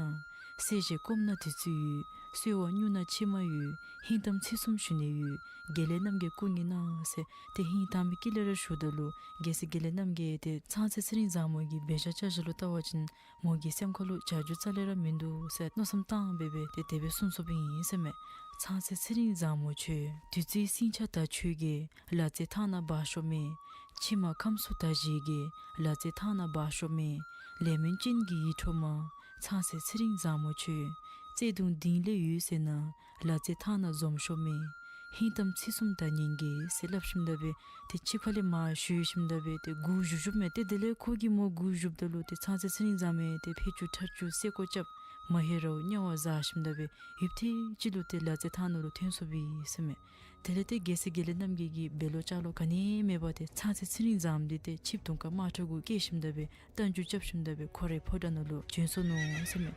གསལ་བྱེད་སྐོམ་ན་དུས་ཚོད་ཡོད། གསོལ་བ་སྙུང་ན་ཕྱེ་མར་ཡོད། ཧིང་གཏམ་ཚིག་གསུམ་ཞུ་ནི་ཡོད། དགེ་ལེགས་རྣམ་རྒྱལ་སྐུ་ངལ་ན་ཟེར་ཏེ་ཧིང་དྭངས་མའི་དཀྱིལ་ལས་ར་ཞུཝ་ད་ལུ་རྒྱལ་སྲས་དགེ་ལེགས་རྣམ་རྒྱལ་ཏེ་ཚངས་སྲས་ཚེ་རིང་བཟང་མོ་གི་འབད་བཞག་བྱ་བཞག་ལུ་བལྟ་བ་ཅིན་མོ་གི་སེམས་ཁ་ལུ་བྱ་རྒྱུ་རྩ་ལས་ར་མིན་འདུག་ཟེར་མནོ་བསམ་བཏང་སྦེ་སྦེ་ཏེ་དེ་སྦེ་གསུངས་སོཔ་ཨིན་ཟེར་མས། ཚངས་སྲས་ཚེ་རིང་བཟང་མོ་ཁྱོད། བདུད་རྩིའི་སྲིན་བྱ་དར་ཁྱོད་ཀྱིས། ལ་རྩེ་ཐང་ནང་འབག་ཤོག་མས། ཕྱེ་མར་ཁམས་སུ་དར་བྱེད་ཀྱིས། ལ་རྩེ་ཐང་ནང་འབག་ཤོག་མས། ལས་མིན་སྤྱན་གྱིས་ཡིད་འཕྲོག་མ། ཚངས་སྲས་ཚེ་རིང་བཟང་མོ་ཁྱོད། བརྩེ་གདུང་དིང་ལས་ཡོད་ཟེར་ན། ལ་རྩེ་ཐང་ནང་འཛོམས་ཤོག་མས། ཧིང་གཏམ་ཚིག་གསུམ་དག་ཉན་གྱིས་ཟེར་སླབ་ཞིནམ་ད་སྦེ་ཏེ་ཆིབས་ཁ་ལས་མར་བཞུད་ཞིནམ་ད་སྦེ་ཏེ་སྒུག་བཞུགས་བཞུགསཔ་མས། ཏེ་དེ་ལས་ཁོ་གིས་མོ་སྒུག་བཞུགསཔ་ད་ལུ་ཏེ་ཚངས་སྲས་ཚེ་རིང་བཟང་མོ་ཏེ་ཕྱེད་ཅུང་ཁྲག་ཅུང་སེ་ཀོ་རྐྱབ་མ་ཧེ་ར་བ་དམྱལ་བར་ཟག་ཞིནམ་ད་སྦེ་ཡུདཔ་ཐེངས་ཅིག་ལུ་ཏེ་ལ་རྩེ་ཐང་ནང་ལུ་ཐོན་སོཔ་ཨིན་ཟེར་མས། དེ་ལས་ཏེ་རྒྱལ་སྲས་དགེ་ལེགས་རྣམ་རྒྱལ་གྱིས་འབད་ལོ་ཅ་ལོ་ག་ནི་མེད་པར་ཏེ་ཚངས་སྲས་ཚེ་རིང་བཟང་མོ་འདི་ཏེ་ཆིབས་དུང་དཀར་དམར་ཁྲ་གུ་བཀལ་ཞིནམ་ད་སྦེ་རྟ་རྒྱུག་རྐྱབ་ཞིནམ་ད་སྦེ་ཁོ་རའི་ཕོ་བྲང་ནང་ལུ་བྱོན་སོ་ནུག་ཟེར་མས།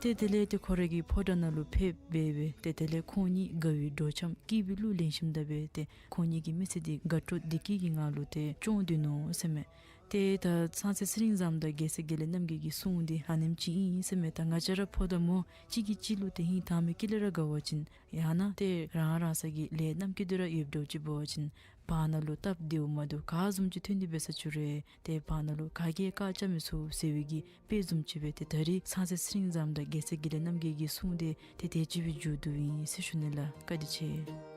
ཏེ་དེ་ལས་ཏེ་ཁོ་རའི་གི་ཕོ་བྲང་ནང་ལུ་ཕེབས་སྦེ་སྦེ་ཏེ་དེ་ལས་ཁོང་གཉིས་དགའ་བའི་འགྲོ་འཆམ་སྐྱིད་པའི་གླུ་ལེན་ཞིནམ་ད་སྦེ་ཏེ་ཁོང་གཉིས་ཀྱི་མི་ཚེ་འདི་དགའ་སྤྲོ་བདེ་སྐྱིད་ཀྱི་ངང་ལུ་ཏེ་སྐྱོང་སྡོད་ནུག་ཟེར་མས། ཏེ་ད་ཚངས་སྲས་ཚེ་རིང་བཟང་མོ་དང་རྒྱལ་སྲས་དགེ་ལེགས་རྣམ་རྒྱལ་གྱི་སྲུང་འདི་ཨ་ནེམ་ཅིག་ཨིན་ཟེར་མས། ད་ང་བཅས་ར་ཕོ་དང་མོ་གཅིག་གིས་གཅིག་ལུ་ཏེ་ཧིང་དྭངས་མའི་དཀྱིལ་ལས་ར་དགའ་བ་ཅིན་ཡང་ན་ཏེ་རང་རང་སོའི་གི་ལས་རྣམ་ཀུན་འདི་ར་ཡོདཔ་འདྲཝ་ཅིག་འབད་བ་ཅིན་བར་ན་ལུ་སྟབས་བདེཝ་མ་བདེཝ་ག་བཟུམ་ཅིག་ཐོན་ཏེ་འབད་ས་ཅི་རུང་ཏེ་བར་ན་ལུ་ག་གིས་བཀག་རྐྱབ་མི་ཚུགས་ཟེར་བའི་གི་དཔེ་བཟུམ་ཅིག་སྦེ་ཏེ་ད་རིས་ཚངས་སྲས་ཚེ་རིང་བཟང་མོ་དང་རྒྱལ་སྲས་དགེ་ལེགས་རྣམ་རྒྱལ་གྱི་སྲུང་འདི་ཏེ་དེ་ཅིག་སྦེ་མཇུག་བསྡུཝ་ཨིན་ཟེར་ཞུ་ནི་ལགས། བཀའ་དྲིན་ཆེ།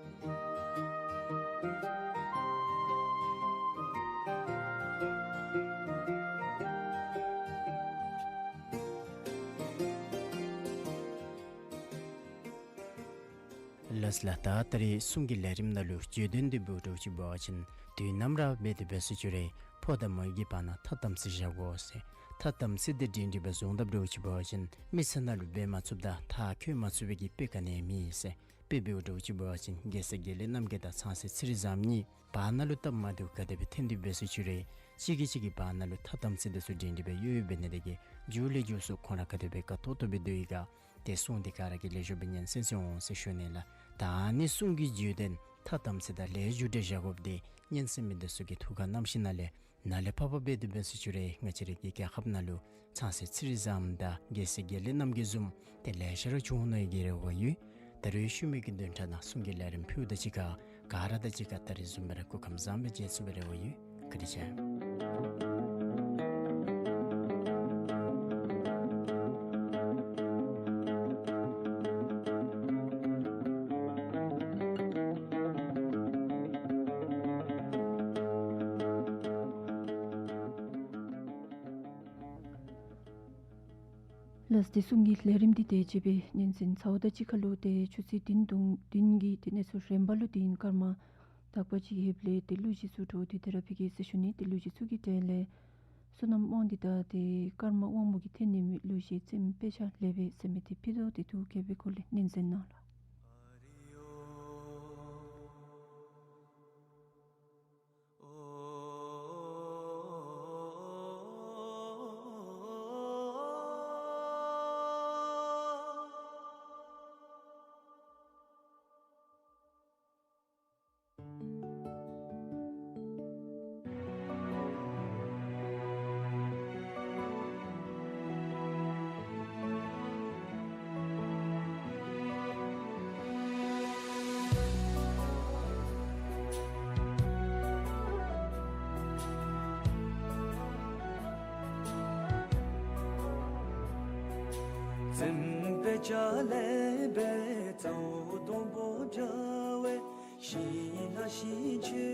ལགས་ལགས། ད་ད་རིས་གསུང་གི་ལས་རིམ་ནང་ལུ་བརྗོད་དོན་འདི་འབདཝ་འདྲཝ་ཅིག་འབད་བ་ཅིན་དུས་ནམ་ར་འབད་དེ་འབད་ས་ཅི་རུང་ཕོ་དང་མོ་གི་བར་ན་ཐ་དམ་ཚིག་བཞག་དགོ་ཟེར། ཐ་དམ་ཚིག་འདི་སྒྲིང་སྒྲི་སྦེ་བཟུངམ་ད་འདྲཝ་ཅིག་འབད་བ་ཅིན་མི་ཚེ་ནང་ལུ་འབད་མ་ཚུགསཔ་དང་མཐར་འཁྱོལ་མ་ཚུགས་པའི་གི་དཔེ་ག་ནི་ཡང་མེད་ཟེར། དཔེ་འབདཝ་འདྲཝ་ཅིག་འབད་བ་ཅིན་རྒྱལ་སྲས་དགེ་ལེགས་རྣམ་རྒྱལ་དང་ཚངས་སྲས་ཚེ་རིང་བཟང་མོ་གཉིས་བར་ན་ལུ་སྟབས་མ་བདེཝ་ག་དེ་སྦེ་ཐོན་ཏེ་འབད་ས་ཅི་རུང་གཅིག་གིས་གཅིག་གི་བར་ན་ལུ་ཐ་དམ་ཚིག་འདི་ཚུ་སྒྲིང་སྒྲི་སྦེ་ཡོདཔ་འབད་ནི་དེ་གིས་མཇུག་ལས་མཇུག་སུ་ཁོང་ར་ག་དེ་སྦེ་དགའ་ཏོག་ཏོ་སྦེ་སྡོད་ཡི་ག། ཏེ་གསུང་འདི་ག་ར་གིས་ལེགས་ཤོམ་སྦེ་ཉན་གསན་གསན་འོང་ཟེར་ཞུ་ནི་ལགས། ད་ཨ་ནི་གསུང་གི་བརྗོད་དོན་ཐ་དམ་ཚིག་དང་ལས་རྒྱུ་འབྲས་བཞག་དགོཔ་འདི་ཉན་གསན་མི་འདི་ཚུ་གི་ཐུགས་ཁར་བསྣམས་ཞིནམ་ལས་ནཱ་ལས་ཕར་ཕར་འབད་དེ་འབད་ས་ཅི་རུང་ང་བཅས་རའི་གི་རྒྱལ་ཁབ་ནང་ལུ་ཚངས་སྲས་ཚེ་རིང་བཟང་མོ་དང་རྒྱལ་སྲས་དགེ་ལེགས་རྣམ་རྒྱལ་བཟུམ་ཏེ་ལེ་ཤ་ར་བྱུང་ནི་གི་རེ་བ་ཡོད། ད་རུང་ཤུལ་མའི་གི་བདུན་ཕྲག་ནང་གསུང་གི་ལས་རིམ་ཕུལཝ་དང་གཅིག་ཁར་ག་ར་དང་གཅིག་ཁར་ད་རིས་བཟུམ་སྦེ་ར་སྐུ་ཁམས་བཟང་སྦེ་མཇལ་ཚུགས་པའི་རེ་བ་ཡོད། བཀའ་དྲིན་ཆེ། ལགས་ཏེ་གསུང་གི་ལས་རིམ་འདི་དེ་ཅིག་སྦེ་ཉན་གསན་ཚརཝ་དང་གཅིག་ཁར་ལུ་ཏེ་ཆུ་ཚོད་བདུན་དང་བདུན་གྱི་ཏེ་གནས་ཚུལ་རིམ་པ་ལུ་ཏེ་ཨིན་སྐར་མ་དག་པ་ཅིག་ཡོདཔ་ལས་ཏེ་གླུ་གཞས་ཚུ་འདྲཝ་འདི་ཏེ་ར་ཕུལ་གེ་ཟེར་ཞུ་ནི། ཏེ་གླུ་གཞས་ཚུ་གི་གྲས་ལས་བསོད་ནམས་དབང་འདུས་དང་ཏེ་ཀརྨ་དབང་མོ་གིས་འཐེན་ནི་མི་གླུ་གཞས་རྩེདམོ་དཔེ་ཆ་ལེགས་པས་ཟེར་མི་འདི་ཕུལ་དོ། ཏེ་ཐུགས་མཁྱེན་པའི་སྒོ་ལས་ཉན་གསན་གནང་ལགས། སེམས་དཔའི་ལྕགས་ལེན་པའི་གཙོ་བོ་སྡོང་པོ་འཇའ་འོད་ཞིང་ལ་ཞིང་བཅུ།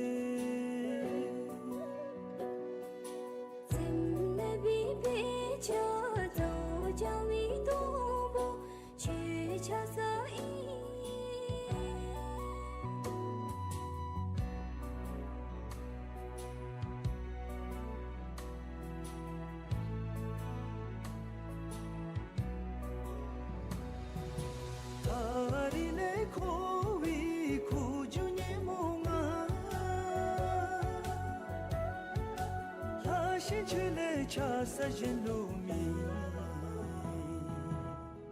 སེམས་ནི་བི་པའི་ཆ་ཏོ་འཇའ་འོད་སྡོང་པོ་ཆོས་ཆ་ས་ཨིན། ད་རིས་ལས་འཁོར་བའི་ཁུ་བྱུག་ཉོན་མོངས་ལྔ། ལྷག་ཞིང་ཆོས་ལས་ཆགས་ས་གཞན་ལུ་མེད།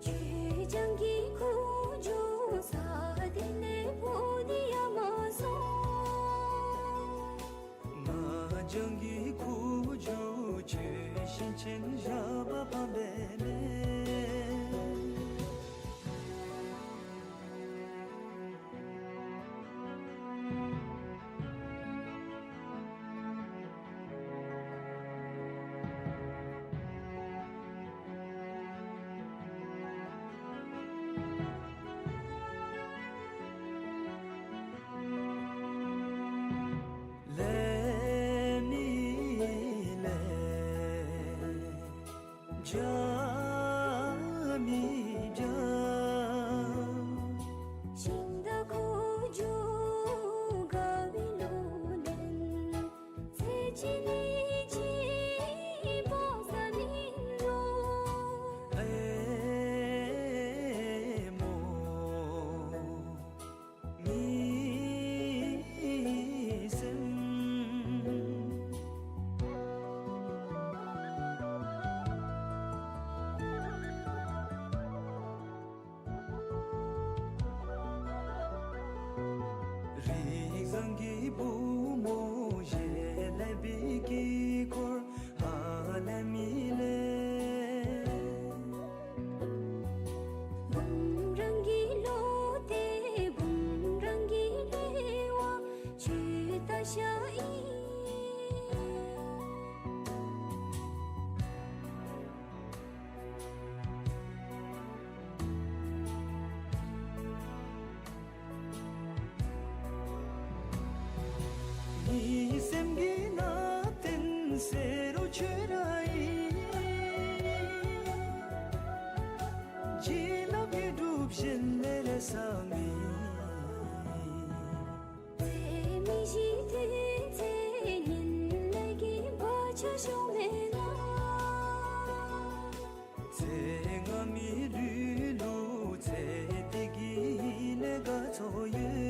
ཆོས་སྦྱང་གི་ཁུ་བྱུག་ས་དེ་ལས་བོ་དྷི་ཡ་མ་སོང་། ང་སྦྱང་གི་ཁུ་བྱུག་ཆོས་བཞིན་ཆེན་ཞགས་པ་འཕངས་པའི་གནས། ལས་མི་ལས་བྱ་མི་བྱ། ཤིང་རྟ་ཁུ་བྱུག་དགའ་བའི་གླུ་ལེན། ཚེ་གཅིག་ནི་གཅིག་འབག་ས་མིན་འགྲོ། ཨེ་མོ། མི་སེམས། རིགས་བཟང་གི་བུ་མོ་ཞལ་ལས་པའི་དཀྱིལ་འཁོར་ཧ་ལས་མི་ལས། བུམ་རང་གི་བློ་དེ་བུམ་རང་གི་རེ་བ་ཆོས་ལྟ་ཤ་ཨིན། མི་སེམས་ཀྱི་ནང་བསྟན་ཟེར་རུང་ཆོས་ར་ཨིན། བྱིན་རླབས་དངོས་གྲུབ་གཞན་ལས་རེ་ས་མེད། ཚེ་མི་ཤི་དུས་ཚེ་ཉིད་ལས་ཀྱི་བག་ཆགས་ཤོར་མེད་ན། ཚེ་སྔ་མའི་ལུས་ལུ་ཚེ་འདི་གི་ལས་དགའ་ཚོར་ཡོད།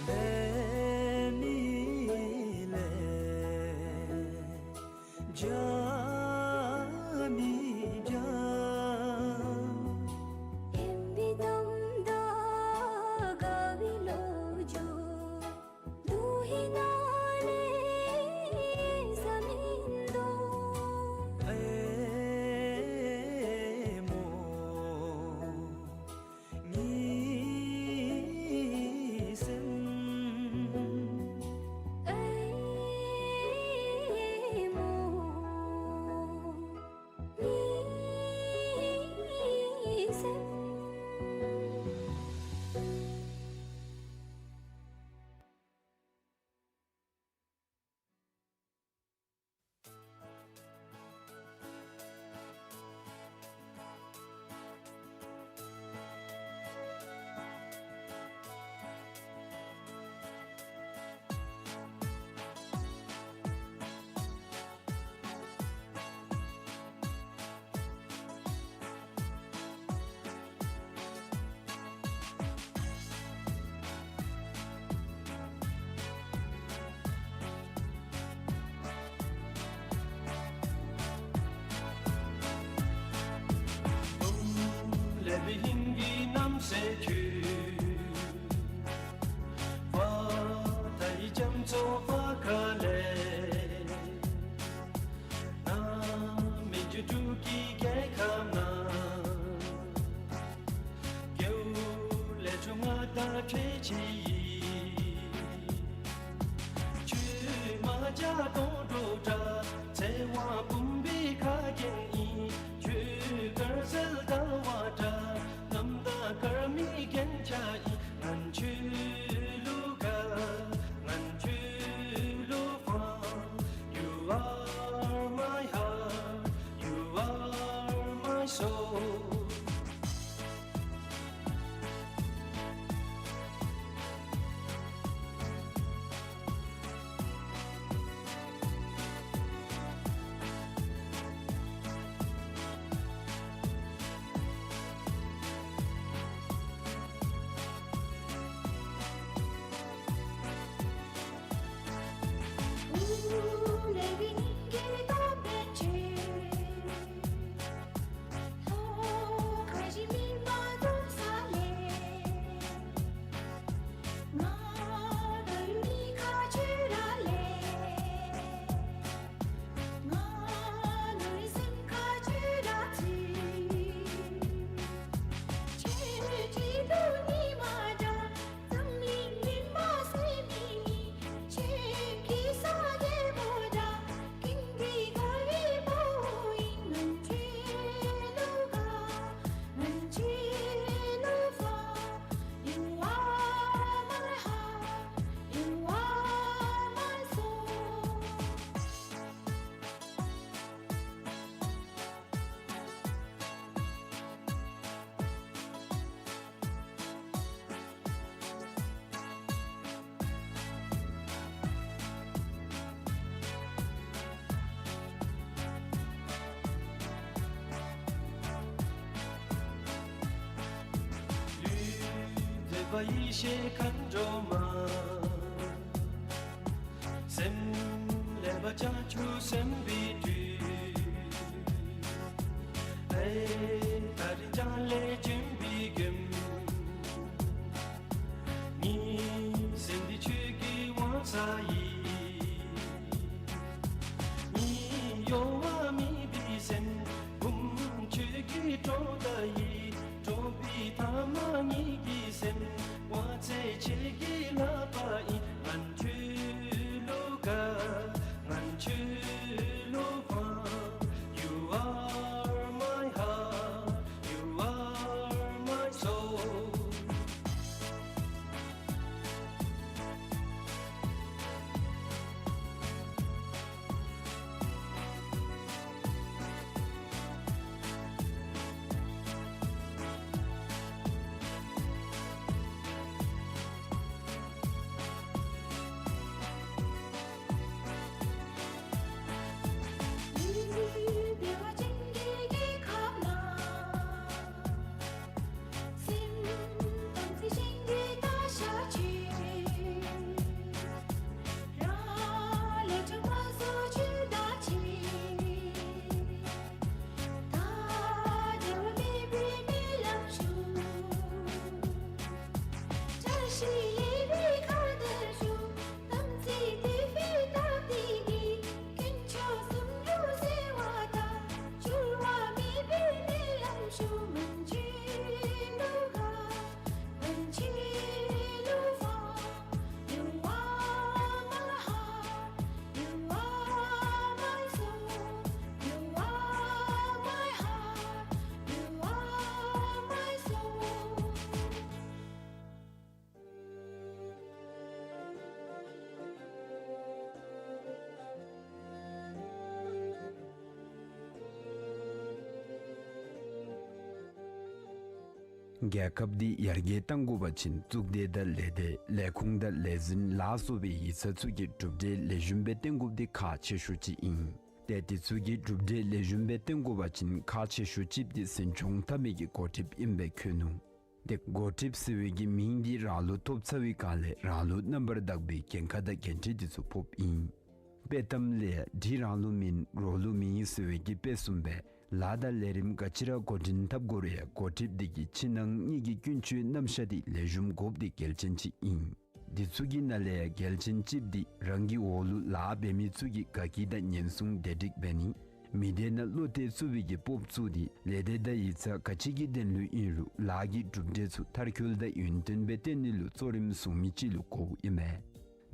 ལས་མི་ལས་བྱ་མི་བྱ། ཨེམ་བི་དམ་དང་དགའ་བའི་བློ་འཇུག། ལུ་ཧི་ན་ལེ་ས་མིན་འདུག། ཨེ་མོ། མི་སེམས། ཨེ་མོ། མི་སེམས། ལས་པའི་ཧིང་གི་རྣམ་ཤེས་ཁྱོད། ཝ་ཏའི་རྒྱ་མཚོ་ ཁྱོད་ཆེ་ཡི། ཁྱོད་མ་བྱ་སྟོང་གྲོགས་འདྲ། ཚེ་དབང་བུམ་པའི་ཁ་རྒྱན་ཨིན། ཁྱོད་དཀར་གསལ་ཟླ་བ་འདྲ། གནམ་དང་སྐར་མའི་རྒྱན་ཆ་ཨིན། ང་ཁྱོད་ལུ་དགའ། ང་ཁྱོད་ལུ་ཕངས། You are my heart, you are my soul. ལུས་བདེ་བ་ཡེ་ཤེས་མཁའ་འགྲོ་མ། སེམས་ལེགས་པ་བྱང་ཆུབ་སེམས་དཔའི་སྤྲུལ། ཨེ་ད་རིས་བྱང་ལས་བྱོན་པའི་མགོན། ངེའི་སེམས་འདི་ཁྱོད་ཀྱི་དབང་ས་ཡིན། ངེའི་གཡོ་བ་མེད་པའི་སེམས། བུམ་ཁྱོད་ཀྱི་གྲོགས་དང་ཡིན། གྲོགས་པོའི་ཐ་མ་ངེའི་གི་སེམས། དབང་ཚད་ཁྱེད་ཀྱི་ལག་པར་ཨིན། ང་ཁྱོད་ལུ་དགའ། ང་ཁྱོད་ལུ་ཕངས། You are my heart, you are my soul. རྒྱལ་ཁབ་འདི་ཡར་རྒྱས་གཏང་དགོ་པ་ཅིན་གཙུག་སྡེ་དང་ལས་སྡེ་ལས་ཁུངས་དང་ལས་འཛིན་ལ་སོགས་པའི་ཡིག་ཚང་ཚུ་གིས་གྲུབ་འབྲས་ལེགས་ཤོམ་སྦེ་སྟོན་དགོཔ་འདི་ཁག་ཆེ་ཤོས་ཅིག་ཨིན། ཏེ་འདི་ཚུ་གིས་གྲུབ་འབྲས་ལེགས་ཤོམ་སྦེ་སྟོན་དགོ་པ་ཅིན་ཁག་ཆེ་ཤོས་ཅིག་འདི་འཛིན་སྐྱོང་འཐབ་མི་གི་འགོ་ཁྲིདཔ་ཨིན་པས་ཁྱོད་ནུ། ཏེ་འགོ་ཁྲིདཔ་ཟེར་བའི་གི་མིང་འདི་རང་ལུ་ཐོབ་ཚར་བའི་སྒང་ལས་རང་ལུ་རྣམ་པར་དག་པའི་འགན་ཁག་དང་འགན་འཁྲི་འདི་ཚུ་ཕོགཔ་ཨིན། དཔེ་གཏམ་ལས་གྲི་རང་ལུ་མིན་རོ་ལུ་མིན་ཟེར་བའི་གི་དཔེ་བཟུམ་སྦེ་ལཱ་དང་ལས་རིམ་ག་ཅི་ར་འགོ་འདྲེན་འཐབ་དགོ་རུང་ཡང་འགོ་ཁྲིདཔ་འདི་གི་ཕྱི་ནང་གཉིས་ཀྱི་ཀུན་སྤྱོད་རྣམ་གཞག་འདི་ལེགས་ཤོམ་དགོཔ་འདི་གལ་ཆེན་ཅིག་ཨིན། འདི་ཚུ་གི་ནང་ལས་གལ་ཆེན་ཅིག་འདི་རང་གི་འོག་ལུ་ལཱ་འབད་མི་ཚུ་གི་དགའ་སྐྱིད་དང་ཉེན་སྲུང་བདེ་སྒྲིག་འབད་ནི། མི་སྡེ་ནང་བློ་གཏད་ཚུགས་པའི་གི་སྤོབས་ཚུགས་འདི་ལས་སྡེ་དང་ཡིག་ཚང་ག་ཅི་གི་དོན་ལུ་ཨིན་རུང་ལཱ་གི་གྲུབ་འབྲས་ཚུ་མཐར་འཁྱོལ་དང་ཡུན་བརྟན་སྦེ་བཏོན་ནི་ལུ་གཙོ་རིམ་བཟུང་མི་ཅིག་ལུ་གོཝ་ཨིན་མས།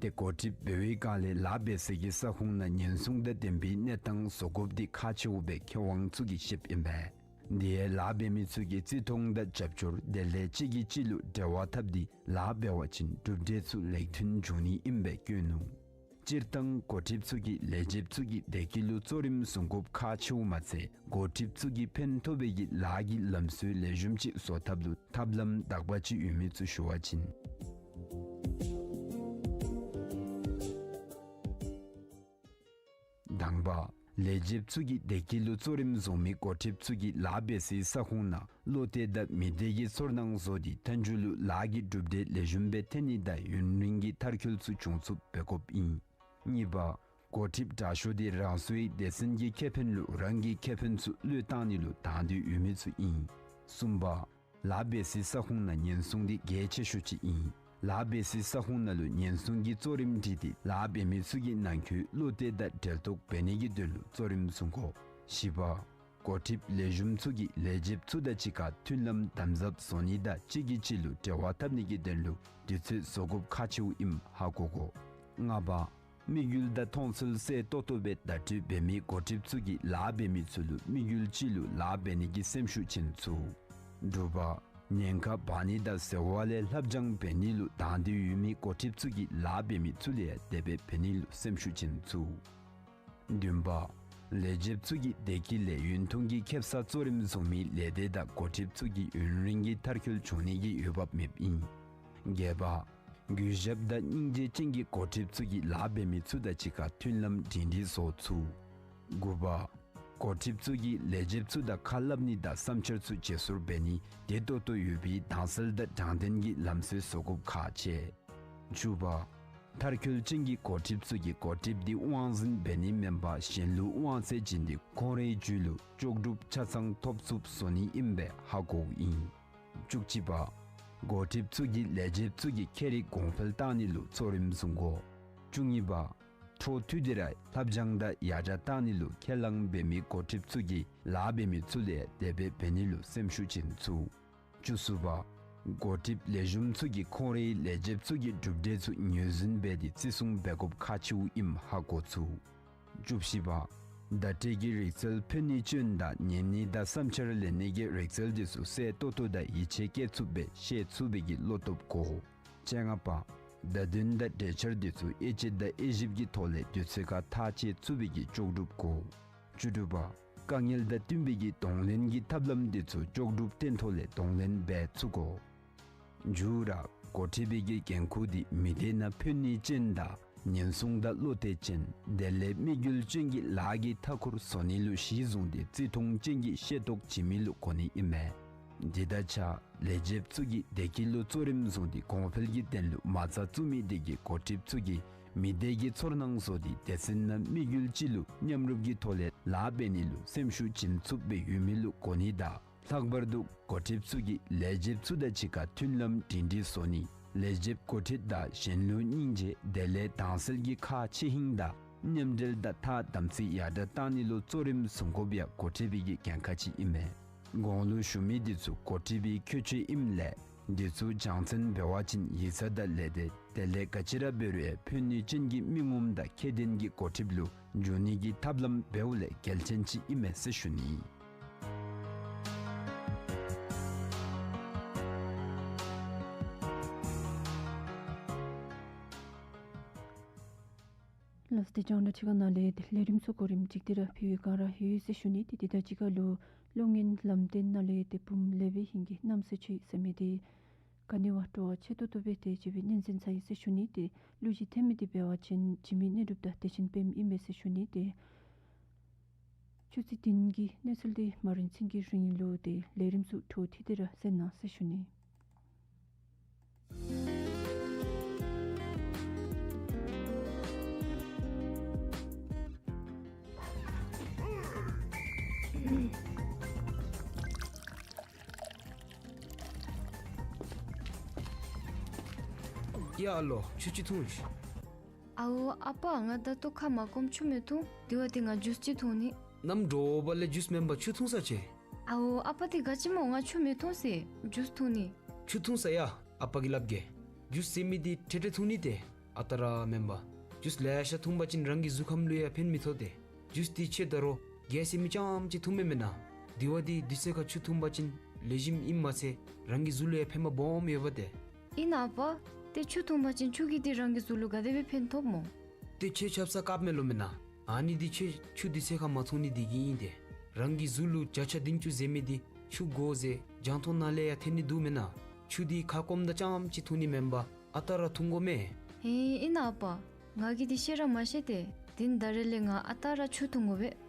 ཏེ་འགོ་ཁྲིདཔ་འབད་བའི་སྒང་ལས་ལཱ་འབད་སའི་གི་ས་ཁོངས་ནང་ཉེན་སྲུང་དང་ལྡན་པའི་གནས་སྟངས་བཟོ་དགོཔ་འདི་ཁག་ཆེཝ་སྦེ་མཁས་དབང་ཚུ་གིས་བཤདཔ་ཨིན་མས། དེ་ཡང་ལཱ་འབད་མི་ཚུ་གིས་བརྩི་མཐོང་དང་རྒྱབ་སྐྱོར་དེ་ལས་གཅིག་གིས་གཅིག་ལུ་འབྲེལ་བ་འཐབ་སྟེ་ལཱ་འབད་བ་ཅིན་གྲུབ་འབྲས་ཚུ་ལེགས་མཐུན་འབྱུང་ནི་ཨིནམ་སྦེ་བཀོད་ནུག། སྤྱིར་བཏང་འགོ་ཁྲིདཔ་ཚུ་གིས་ལས་བྱེདཔ་ཚུ་གི་བདེ་སྐྱིད་ལུ་གཙོ་རིམ་བཟུང་དགོཔ་ཁག་ཆེཝ་མ་ཚད་འགོ་ཁྲིདཔ་ཚུ་གིས་ཕན་ཐོགས་པའི་གི་ལཱ་གི་ལམ་སྲོལ་ལེགས་ཤོམ་ཅིག་བཟོ་ཐབས་ལུ་ཐབས་ལམ་དག་པ་ཅིག་ཡོད་མི་ཚུ་ཞུ་བ་ཅིན། དང་པ། ལས་བྱེདཔ་ཚུ་གི་བདེ་སྐྱིད་ལུ་གཙོ་རིམ་བཟུང་མི་འགོ་ཁྲིདཔ་ཚུ་གིས་ལཱ་འབད་སའི་ས་ཁོངས་ནང་བློ་གཏད་དང་མི་སྡེ་གི་ཚོར་སྣང་བཟོ་སྟེ་མཐའ་མཇུག་ལུ་ལཱ་གི་གྲུབ་འབྲས་ལེགས་ཤོམ་སྦེ་ཐོན་ནི་དང་ཡུན་རིང་གི་མཐར་འཁྱོལ་ཚུ་འབྱུང་ཚུགསཔ་འབད་དགོཔ་ཨིན། གཉིས་པ། འགོ་ཁྲིདཔ་དྲག་ཤོས་འདི་རང་སོའི་སྡེ་ཚན་གྱི་ཁེ་ཕན་ལུ་རང་གི་ཁེ་ཕན་ཚུ་བློས་བཏང་ནི་ལུ་དང་འདོད་ཡོད་མི་ཚུ་ཨིན། གསུམ་པ། ལཱ་འབད་སའི་ས་ཁོངས་ནང་ཉེན་སྲུང་འདི་གལ་ཆེ་ཤོས་ཅིག་ཨིན། ལཱ་འབད་སའི་ས་ཁོངས་ནང་ལུ་ཉེན་སྲུང་གི་གཙོ་རིམ་སྒྲིག་སྟེ་ལཱ་འབད་མི་ཚུ་གི་ནང་འཁོད་བློ་གཏད་དང་འབྲེལ་གཏོགས་འབད་ནི་གི་དོན་ལུ་གཙོ་རིམ་བཟུང་དགོ། བཞི་པ། འགོ་ཁྲིདཔ་ལེགས་ཤོམ་ཚུ་གིས་ལས་བྱེདཔ་ཚུ་དང་གཅིག་ཁར་མཐུན་ལམ་དམ་ཟབ་བཟོ་ནི་དང་གཅིག་གིས་གཅིག་ལུ་འབྲེལ་བ་འཐབ་ནི་གི་དོན་ལུ་དུས་ཚོད་བཟོ་དགོཔ་ཁག་ཆེཝ་ཨིནམ་ཧ་གོ་དགོ། ལྔ་པ། དམིགས་ཡུལ་དང་མཐོང་ཚུལ་གསལ་ཏོག་ཏོ་སྦེ་བརྡ་སྤྲོད་འབད་མི་འགོ་ཁྲིདཔ་ཚུ་གིས་ལཱ་འབད་མི་ཚུ་ལུ་དམིགས་ཡུལ་གཅིག་ལུ་ལཱ་འབད་ནི་གི་སེམས་ཤུགས་བྱིན་ཚུགས། དྲུག་པ། ཉེན་ཁ་འབག་ནི་དང་ཟེར་བ་ལས་ལྷབ་སྦྱང་འབད་ནི་ལུ་དང་འདོད་ཡོད་མི་འགོ་ཁྲིདཔ་ཚུ་གིས་ལཱ་འབད་མི་ཚུ་ལས་ཡང་དེ་སྦེ་འབད་ནི་ལུ་སེམས་ཤུགས་བྱིན་ཚུགས། བདུན་པ། ལས་བྱེདཔ་ཚུ་གི་བདེ་སྐྱིད་ལས་ཡུན་ཐུང་གི་ཁེབ་སང་གཙོ་རིམ་བཟུང་མི་ལས་སྡེ་དང་འགོ་ཁྲིདཔ་ཚུ་གིས་ཡུན་རིང་གི་མཐར་འཁྱོལ་འབྱུང་ནི་གི་འོས་འབབ་མེདཔ་ཨིན། བརྒྱད་པ། གུས་ཞབས་དང་སྙིང་རྗེ་ཅན་གྱི་འགོ་ཁྲིདཔ་ཚུ་གིས་ལཱ་འབད་མི་ཚུ་དང་གཅིག་ཁར་མཐུན་ལམ་སྒྲིང་སྒྲིང་བཟོ་ཚུགས། དགུ་པ། འགོ་ཁྲིདཔ་ཚུ་གིས་ལས་བྱེདཔ་ཚུ་དང་ཁ་སླབ་ནི་དང་བསམ་འཆར་ཚུ་བརྗེ་སོར་འབད་ནི་བདེ་ཏོག་ཏོ་ཡོད་པའི་དྭངས་གསལ་དང་དྲང་བདེན་གྱི་ལམ་སྲོལ་བཟོ་དགོཔ་ཁག་ཆེ། བཅུ་པ། མཐར་འཁྱོལ་ཅན་གྱི་འགོ་ཁྲིདཔ་ཚུ་གིས་འགོ་ཁྲིདཔ་འདི་དབང་འཛིན་འབད་ནི་མེན་པར་གཞན་ལུ་དབང་ཚད་བྱིན་ཏེ་ཁོང་རའི་རྒྱུད་ལུ་ལྕོགས་གྲུབ་ཆ་ཚང་ཐོབ་ཚུགསཔ་བཟོ་ནི་ཨིནམ་སྦེ་ཧ་གོཝ་ཨིན། བཅུ་གཅིག་པ། འགོ་ཁྲིདཔ་ཚུ་གིས་ལས་བྱེདཔ་ཚུ་གི་ཁྱད་རིག་གོང་འཕེལ་བཏང་ནི་ལུ་གཙོ་རིམ་བཟུང་དགོ། བཅུ་གཉིས་པ། འཕྲོ་མཐུད་དེ་ར་ལྷབ་སྦྱང་དང་ཡར་དྲག་བཏང་ནི་ལུ་ཁས་བླངས་འབད་མི་འགོ་ཁྲིདཔ་ཚུ་གིས་ལཱ་འབད་མི་ཚུ་ལས་དེ་སྦེ་འབད་ནི་ལུ་སེམས་ཤུགས་བྱིན་ཚུགས། བཅུ་གསུམ་པ། འགོ་ཁྲིདཔ་ལེགས་ཤོམ་ཚུ་གིས་ཁོང་རའི་ལས་བྱེདཔ་ཚུ་གི་གྲུབ་འབྲས་ཚུ་ངོས་འཛིན་འབད་དེ་བརྩི་སྲུང་འབད་དགོཔ་ཁག་ཆེཝ་ཨིནམ་ཧ་གོ་ཚུགས། བཅུ་བཞི་པ། བརྡ་སྤྲོད་ཀྱི་རིག་རྩལ་ཕན་ནུས་ཅན་དང་ཉན་ནི་དང་བསམ་འཆར་ལེན་ནི་གི་རིག་རྩལ་འདི་ཚུ་གསལ་ཏོག་ཏོ་དང་ཡིད་ཆེས་བསྐྱེད་ཚུགསཔ་སྦེ་བཤད་ཚུགས་པའི་གི་བློ་སྟོབས་དགོ། བཅོ་ལྔ་པ། བརྡ་དོན་དང་གྲོས་འཆར་འདི་ཚུ་དབྱེ་དཔྱད་དང་དབྱེ་ཞིབ་ཀྱི་ཐོག་ལས་དུས་ཚོད་ཁར་ཐག་བཅད་ཚུགས་པའི་གི་ལྕོགས་གྲུབ་དགོ། བཅུ་དྲུག་པ། དཀའ་ངལ་དང་བསྟུན་པའི་གི་གདོང་ལེན་གྱི་ཐབས་ལམ་འདི་ཚུ་ལྕོགས་གྲུབ་བསྟན་ཐོག་ལས་གདོང་ལེན་འབད་ཚུགས་དགོ། མཇུག་ར་འགོ་ཁྲིདཔ་གི་འགན་ཁུར་འདི་མི་སྡེ་ནང་ཕན་ནུས་ཅན་དང་ཉེན་སྲུང་དང་བློ་གཏད་ཅན་དེ་ལས་དམིགས་ཡུལ་ཅན་གྱི་ལཱ་གི་མཐའ་འཁོར་བཟོ་ནི་ལུ་གཞི་བཟུང་སྟེ་བརྩི་མཐོང་ཅན་གྱི་ཤེས་རྟོགས་བྱིན་མི་ལུ་གོ་ནི་ཨིན་མས། འདི་དང་ཆ་ལས་བྱེདཔ་ཚུ་གིས་བདེ་སྐྱིད་ལུ་གཙོ་རིམ་བཟུང་སྟེ་གོང་འཕེལ་གྱི་དོན་ལུ་མ་རྩ་བཙུགས་མི་དེ་གིས་འགོ་ཁྲིདཔ་ཚུ་གིས་མི་སྡེ་གི་ཚོར་སྣང་བཟོ་སྟེ་སྡེ་ཚན་ནང་དམིགས་ཡུལ་གཅིག་ལུ་མཉམ་རུབ་ཀྱི་ཐོག་ལས་ལཱ་འབད་ནི་ལུ་སེམས་ཤུགས་བྱིན་ཚུགསཔ་སྦེ་ཡོད་མི་ལུ་གོ་ནི་དང་ལྷག་པར་དུ་འགོ་ཁྲིདཔ་ཚུ་གིས་ལས་བྱེདཔ་ཚུ་དང་གཅིག་ཁར་མཐུན་ལམ་སྒྲིང་སྒྲིང་བཟོ་ནི་ལས་བྱེདཔ་འགོ་ཁྲིདཔ་དང་གཞན་ལུ་སྙིང་རྗེ་དེ་ལས་དྭངས་གསལ་གྱི་ཁ་ཕྱེ་ཧིང་དང་མཉམ་འབྲེལ་དང་ཐ་དམ་ཚིག་ཡར་དྲག་བཏང་ནི་ལུ་གཙོ་རིམ་བཟུང་དགོཔ་ཡང་འགོ་ཁྲིདཔ་གི་འགན་ཁག་ཅིག་ཨིན་མས། གོང་ལུ་ཞུ་མི་འདི་ཚུ་འགོ་ཁྲིདཔ་ཁྱད་ཆོས་ཨིནམ་ལས་འདི་ཚུ་སྦྱང་ཚན་འབད་བ་ཅིན་ཡིག་ཚང་དང་ལས་སྡེ་དེ་ལས་ག་ཅི་ར་འབད་རུང་ཡང་ཕན་ནུས་ཅན་གྱི་མི་ངོམ་དང་ཁྱད་ལྡན་གྱི་འགོ་ཁྲིདཔ་ལུ་འགྱུར་ནི་གི་ཐབས་ལམ་འབདཝ་ལས་གལ་ཆེན་ཅིག་ཨིན་མས་ཟེར་ཞུ་ནི། ལགས་སོ། ཏེ་རྒྱང་བསྒྲགས་ཕྱི་ཁ་ནང་ལས་ཏེ་ལས་རིམ་ཚུ་གོ་རིམ་ཅིག་ཏེ་ར་ཕུལ་བའི་སྒང་ར་ཡོད་ཟེར་ཞུ་ནི། ཏེ་དེ་དང་གཅིག་ཁར་ལུ་གློག་བརྙན་ལམ་སྟོན་ནང་ལས་ཏེ་བུམོ་ལེགས་པའི་ཧིང་གི་རྣམ་སྲས་ཆོས་ཟེར་མི་འདི་ག་ནི་བ་སྤྲོ་བ་ཆེ་ཏོག་ཏོ་སྦེ་ཏེ་མཇལ་བའི་གནས་མཇལ་ཚར་ཡི་ཟེར་ཞུ་ནི། ཏེ་གླུ་གཞས་འཐེན་མི་འདི་འབད་བ་ཅིན་འཇིགས་མེད་གནས་གྲུབ་དང་བདེ་ཆེན་དཔལམོ་ཨིན་མས་ཟེར་ཞུ་ནི། ཏེ་ཆུ་ཚོད་བདུན་གྱི་གནས་ཚུལ་འདི་མ་རིན་ཆེན་གྱིས་རིང་ལུ་ཏེ་ལས་རིམ་ཚུ་འཕྲོ་མཐུད་དེ་ར་གསན་གནང་ཟེར་ཞུ་ནི། ཡ་ཨ་ལོ། ཆུ་ཅིག་འཐུང་ཤིག། ཨའོ་ཨ་པ། ང་ད་ལྟོ་ཁ་མ་སྐོམ་ཆུ་མི་འཐུང་། དེ་བ་དེ་ང་ཇུས་ཅིག་འཐུང་ནི། གནམ་དྲོ་པ་ལས་ཇུས་མེན་པར་ཆུ་འཐུང་ས་ཆེ། ཨའོ་ཨ་པ་དེ་ག་ཅི་སྨོ། ང་ཆུ་མི་འཐུང་ཟེར། ཇུས་འཐུང་ནི། ཆུ་འཐུང་ས་ཡ། ཨ་པ་གིས་སླབ་གེ། ཇུས་ཟེར་མི་དེ་ཁྲེ་ཁྲེ་འཐུང་ནི་ཏེ། ཨ་རྟག་ར་མེན་པར་ཇུས་ལེ་ཤ་འཐུང་པ་ཅིན་རང་གི་གཟུགས་ཁམས་ལུ་ཡང་ཕན་མི་ཐོགས་ཏེ། ཇུས་དེ་ཁྱོད་ད་རུང་གེ་ཟེར་མི་རྐྱངམ་ཅིག་འཐུང་མི་མེན་ན། དེ་བ་དེ་དུས་ཚོད་ཁར་ཆུ་འཐུང་པ་ཅིན་ལེགས་ཤོམ་ཨིནམ་མ་ཚད་རང་གི་གཟུགས་ལུ་ཡང་ཕན་པ་སྦོམ་ཡོདཔ་ཏེ། ཨིན་ན་ཨ་པ། ཏེ་ཆུ་འཐུང་པ་ཅིན་ཆུ་གིས་དེ་རང་གི་གཟུགས་ལུ་ག་དེ་སྦེ་ཕན་ཐོགསཔ་སྨོ། ཏེ་ཁྱོད་ཆབ་གསང་དཀརཔོ་མེན་ལོ་མེན་ན། ཨ་ནི་དེ་ཁྱོད་ཆུ་དུས་ཚོད་ཁར་མ་འཐུང་ནི་དེ་གིས་ཨིན་ཏེ། རང་གི་གཟུགས་ལུ་བརྒྱ་ཆ་བདུན་ཅུ་ཟེར་མི་དེ་ཆུ་དགོ་ཟེར་རྒྱང་མཐོང་ནང་ལས་ཡང་ཐོན་ནི་འདུག་མེན་ན། ཆུ་དེ་ཁ་སྐོམ་ད་རྐྱངམ་ཅིག་འཐུང་ནི་མེན་པར་ཨ་རྟག་ར་འཐུང་དགོ་མས། ཧེ་ཨིན་ན་ཨ་པ། ང་གིས་དེ་ཤེས་ར་མ་ཤེས་ཏེ། དེ་ད་རེས་ལས་ང་ཨ་རྟག་ར་ཆུ་འཐུང་དགོ་པས།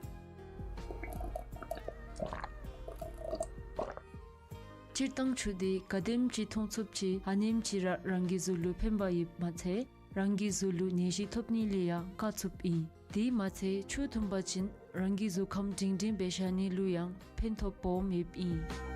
སྤྱིར་བཏང་ཆུ་དེ་ག་དེམ་ཅིག་འཐུང་ཚུགསཔ་ཅིག་ཨ་ནེམ་ཅིག་ར་རང་གི་གཟུགས་ལུ་ཕན་པ་ཡོདཔ་མ་ཚད་རང་གི་གཟུགས་ལུ་ནད་གཞི་ཐོབ་ནི་ལས་ཡང་བཀག་ཚུགསཔ་ཨིན། དེ་མ་ཚད་ཆུ་འཐུང་པ་ཅིན་རང་གི་གཟུགས་ཁམས་སྒྲིང་སྒྲིང་སྦེ་བཞག་ནི་ལུ་ཡང་ཕན་ཐོགས་སྦོམ་ཡོདཔ་ཨིན།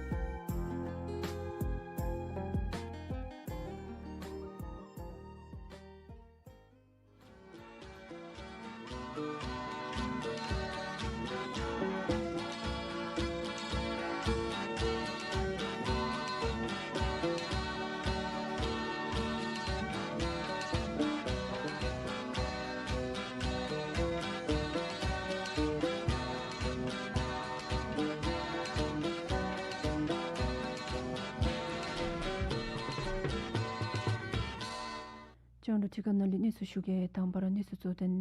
རྒྱང་བསྒྲགས་ཅིག་ཁ་ནང་ལས་གནས་ཚུལ་ཞུ་གེ། དང་པ་ར་གནས་ཚུལ་གཙོ་དོན།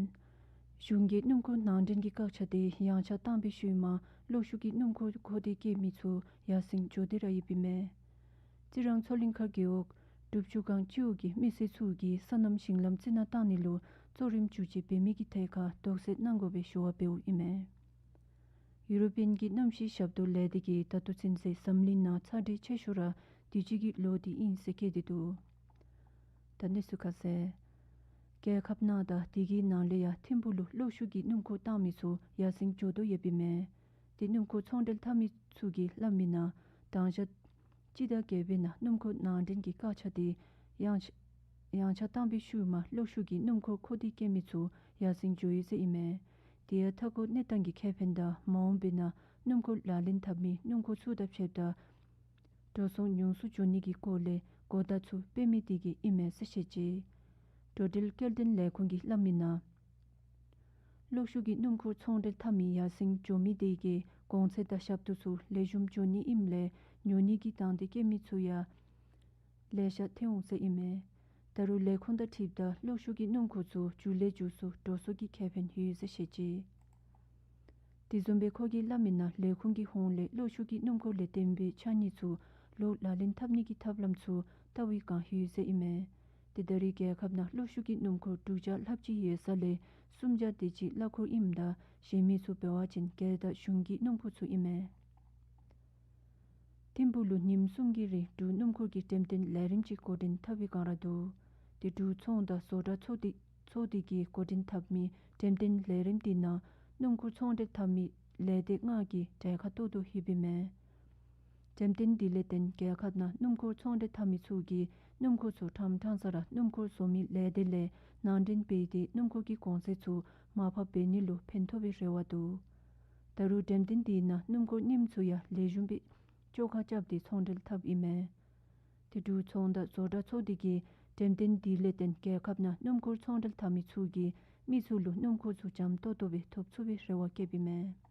གཞུང་གིས་སྣུམ་འཁོར་ནང་འདྲེན་གྱི་བཀག་ཆ་དེ་ཡངས་ཆག་བཏང་པའི་ཤུལ་མ་གློག་ཤུགས་ཀྱི་སྣུམ་འཁོར་མཁོ་འདོད་བསྐྱེད་མི་ཚུ་ཡར་སེང་འགྱོ་སྟེ་ར་ཡོདཔ་ཨིན་མས། རྩི་རང་མཚོ་གླིང་མཁར་རྒེད་འོག་འབྲུག་ཆུ་སྒང་སྤྱི་འོག་གི་མི་སེར་ཚུ་གིས་སོ་ནམ་ཞིང་ལམ་རྩི་ནག་བཏང་ནི་ལུ་གཙོ་རིམ་འགྱུར་བཅོས་འབད་མི་གི་ཐད་ཁར་དོགས་སེལ་གནང་དགོ་པའི་ཞུ་བ་འབདཝ་ཨིན་མས། ཡུ་རོ་པིའན་གྱི་གནམ་གཤིས་ཞབས་ཏོག་ལས་སྡེ་གིས་ད་ལྟོ་ཚུན་ཚོད་འཛམ་གླིང་ནང་ཚ་དྲོད་ཆེ་ཤོས་ར་དུས་ཅི་གི་ལོ་འདི་ཨིན་ཟེར་བཀོད་དེ་འདུག། ད་གནས་ཚུལ་ཁ་གསལ། རྒྱལ་ཁབ་ནང་དང་དེ་གི་ནང་ལས་ཡང་ཐིམ་ཕུག་ལུ་གློག་ཤུགས་ཀྱི་སྣུམ་འཁོར་བཏང་མི་ཚུ་ཡར་སེང་འགྱོ་དོ་ཡོདཔ་ཨིན་མས། དེ་སྣུམ་འཁོར་ཚོང་འབྲེལ་འཐབ་མི་ཚུ་གིས་སླབ་མི་ནང་དང་ཞག་སྤྱི་ཟླ་བརྒྱད་པའི་ནང་སྣུམ་འཁོར་ནང་འདྲེན་གྱི་བཀག་ཆ་དེ་ཡངས་ཆ་ཡངས་ཆག་བཏང་པའི་ཤུལ་མ་གློག་ཤུགས་ཀྱི་སྣུམ་འཁོར་མཁོ་འདོད་བསྐྱེད་མི་ཚུ་ཡར་སེང་འགྱོ་ཡི་ཟེར་ཨིན་མས། དེ་ཡང་མཐའ་འཁོར་གནས་སྟངས་ཀྱི་ཁེ་ཕན་དང་མ་འོངས་པའི་ནང་སྣུམ་འཁོར་ལག་ལེན་འཐབ་མི་སྣུམ་འཁོར་ཚུ་དང་ཕྱདཔ་ད་འགྲོ་སོང་ཉུང་སུ་འགྱོ་ནི་གི་སྐོར་ལས་གོ་བརྡ་ཚུ་སྤེལ་མི་དེ་གིས་ཨིན་མས་ཟེར་བཤད་ཅི། འགྲོ་འགྲུལ་སྐྱེལ་འདྲེན་ལས་ཁུངས་ཀྱིས་སླབ་མི་ནང་གློག་ཤུགས་ཀྱི་སྣུམ་འཁོར་ཚོང་འབྲེལ་འཐབ་མི་ཡར་སེང་འགྱོ་མི་དེ་གིས་གོང་ཚད་དང་ཞབས་ཏོག་ཚུ་ལེགས་ཤོམ་འབྱུང་ནི་ཨིནམ་ལས་ཉོ་ནི་གི་དང་འདོད་བསྐྱེད་མི་ཚུ་ཡང་ལེ་ཤ་ཐོན་འོང་ཟེར་ཨིན་མས། ད་རུང་ལས་ཁུངས་དང་འཁྲིལཝ་ད་གློག་ཤུགས་ཀྱི་སྣུམ་འཁོར་ཚུ་མཇུག་ལས་མཇུག་སུ་འགྲོ་སོང་གི་ཁེ་ཕན་ཡོད་ཟེར་བཤད་ཅི། དེ་བཟུམ་སྦེ་ཁོ་གིས་སླབ་མི་ནང་ལས་ཁུངས་ཀྱི་ཧོངས་ལས་གློག་ཤུགས་ཀྱི་སྣུམ་འཁོར་ལས་བརྟེན་པའི་ཕྱགས་སྙིགས་ཚུ་ལོག་ལག་ལེན་འཐབ་ནི་གི་ཐབས་ལམ་ཚུ་བལྟ་བའི་བསྒང་ཡོད་ཟེར་ཨིན་མས། དེ་ད་རེས་རྒྱལ་ཁབ་ནང་གློག་ཤུགས་ཀྱི་སྣུམ་འཁོར་དྲུག་བརྒྱ་ལྷགཔ་ཅིག་ཡོད་ས་ལས་གསུམ་བརྒྱ་དེ་ཅིག་གླ་འཁོར་ཨིནམ་ད་གཞན་མི་ཚུ་འབད་བ་ཅིན་སྒེར་དང་གཞུང་གི་སྣུམ་འཁོར་ཚུ་ཨིན་མས། ཐིམ་ཕུག་ལུ་ཉིནམ་གསུམ་གྱི་རིང་འབྲུག་སྣུམ་འཁོར་གྱི་འགྲེམས་སྟོན་ལས་རིམ་ཅིག་འགོ་འདྲེན་འཐབ་པའི་བསྒང་ར་འདུག། དེ་འབྲུག་ཚོང་དང་བཟོ་གྲྭ་ཚོགས་སྡེ་ཚོགས་སྡེ་གིས་འགོ་འདྲེན་འཐབ་མི་འགྲེམས་སྟོན་ལས་རིམ་དེ་ནང་སྣུམ་འཁོར་ཚོང་འབྲེལ་འཐབ་མི་ལས་སྡེ་ལྔ་གིས་གྲལ་ཁར་གཏོགས་དོ་ཡོདཔ་ཨིན་མས། འགྲེམས་སྟོན་དེ་ལས་བརྟེན་རྒྱལ་ཁབ་ནང་སྣུམ་འཁོར་ཚོང་འབྲེལ་འཐབ་མི་ཚུ་གིས་སྣུམ་འཁོར་ཚུ་ཕྲང་ཕྲང་ས་ར་སྣུམ་འཁོར་བཟོ་མི་ལས་སྡེ་ལས་ནང་འདྲེན་འབད་དེ་སྣུམ་འཁོར་གྱི་གོང་ཚད་ཚུ་མར་ཕབ་འབད་ནི་ལུ་ཕན་ཐོགས་པའི་རེ་བ་འདུག། ད་རུང་འགྲེམས་སྟོན་དེ་ནང་སྣུམ་འཁོར་རྙིངམ་ཚུ་ཡང་ལེགས་ཤོམ་སྦེ་བཅོ་ཁ་རྐྱབ་སྟེ་ཚོང་འབྲེལ་འཐབ་ཨིན་མས། དེ་འབྲུག་ཚོང་དང་བཟོ་གྲྭ་ཚོགས་སྡེ་གིས་འགྲེམས་སྟོན་དེ་ལས་བརྟེན་རྒྱལ་ཁབ་ནང་སྣུམ་འཁོར་ཚོང་འབྲེལ་འཐབ་མི་ཚུ་གིས་མི་ཚུ་ལུ་སྣུམ་འཁོར་ཚུ་འཇམ་ཏོག་ཏོ་སྦེ་ཐོབ་ཚུགས་པའི་རེ་བ་བསྐྱེདཔ་ཨིན་མས།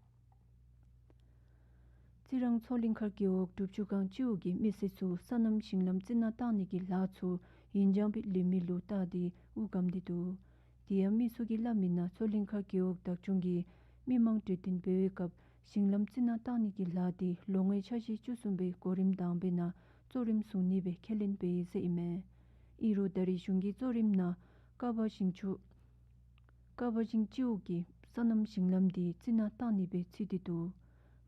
རྩི་རང་མཚོ་གླིང་མཁར་རྒེད་འོག་འབྲུག་ཆུ་སྒང་སྤྱི་འོག་གི་མི་སེར་ཚུ་སོ་ནམ་ཞིང་ལམ་རྩི་ནག་བཏང་ནི་གི་ལཱ་ཚུ་ཡུན་འགྱངས་སྦེ་ལུས་མི་ལུ་བལྟ་སྟེ་དབུགས་སྒམ་སྟེ་འདུག། དེ་ཡང་མི་ཚུ་གིས་སླབ་མི་ནང་མཚོ་གླིང་མཁར་རྒེད་འོག་བདག་སྐྱོང་གིས་མི་མང་གྲོས་བསྟུན་འབད་བའི་སྐབས་ཞིང་ལམ་རྩི་ནག་བཏང་ནི་གི་ལཱ་དེ་ལོ་ངོ་ཆ་ཤས་བཅུ་གསུམ་པའི་གོ་རིམ་དང་པའི་ནང་གཙོ་རིམ་བཟུང་ནི་སྦེ་ཁས་ལེན་འབད་ཡི་ཟེར་ཨིན་མས། ཨིན་རུང་ད་རེས་གཞུང་གི་གཙོ་རིམ་ནང་ཀ་བ་ཞིང་ཆུ་ཀ་བ་ཞིང་སྤྱི་འོག་གི་སོ་ནམ་ཞིང་ལམ་དེ་རྩི་ནག་བཏང་ནི་སྦེ་ཚུད་དེ་འདུག།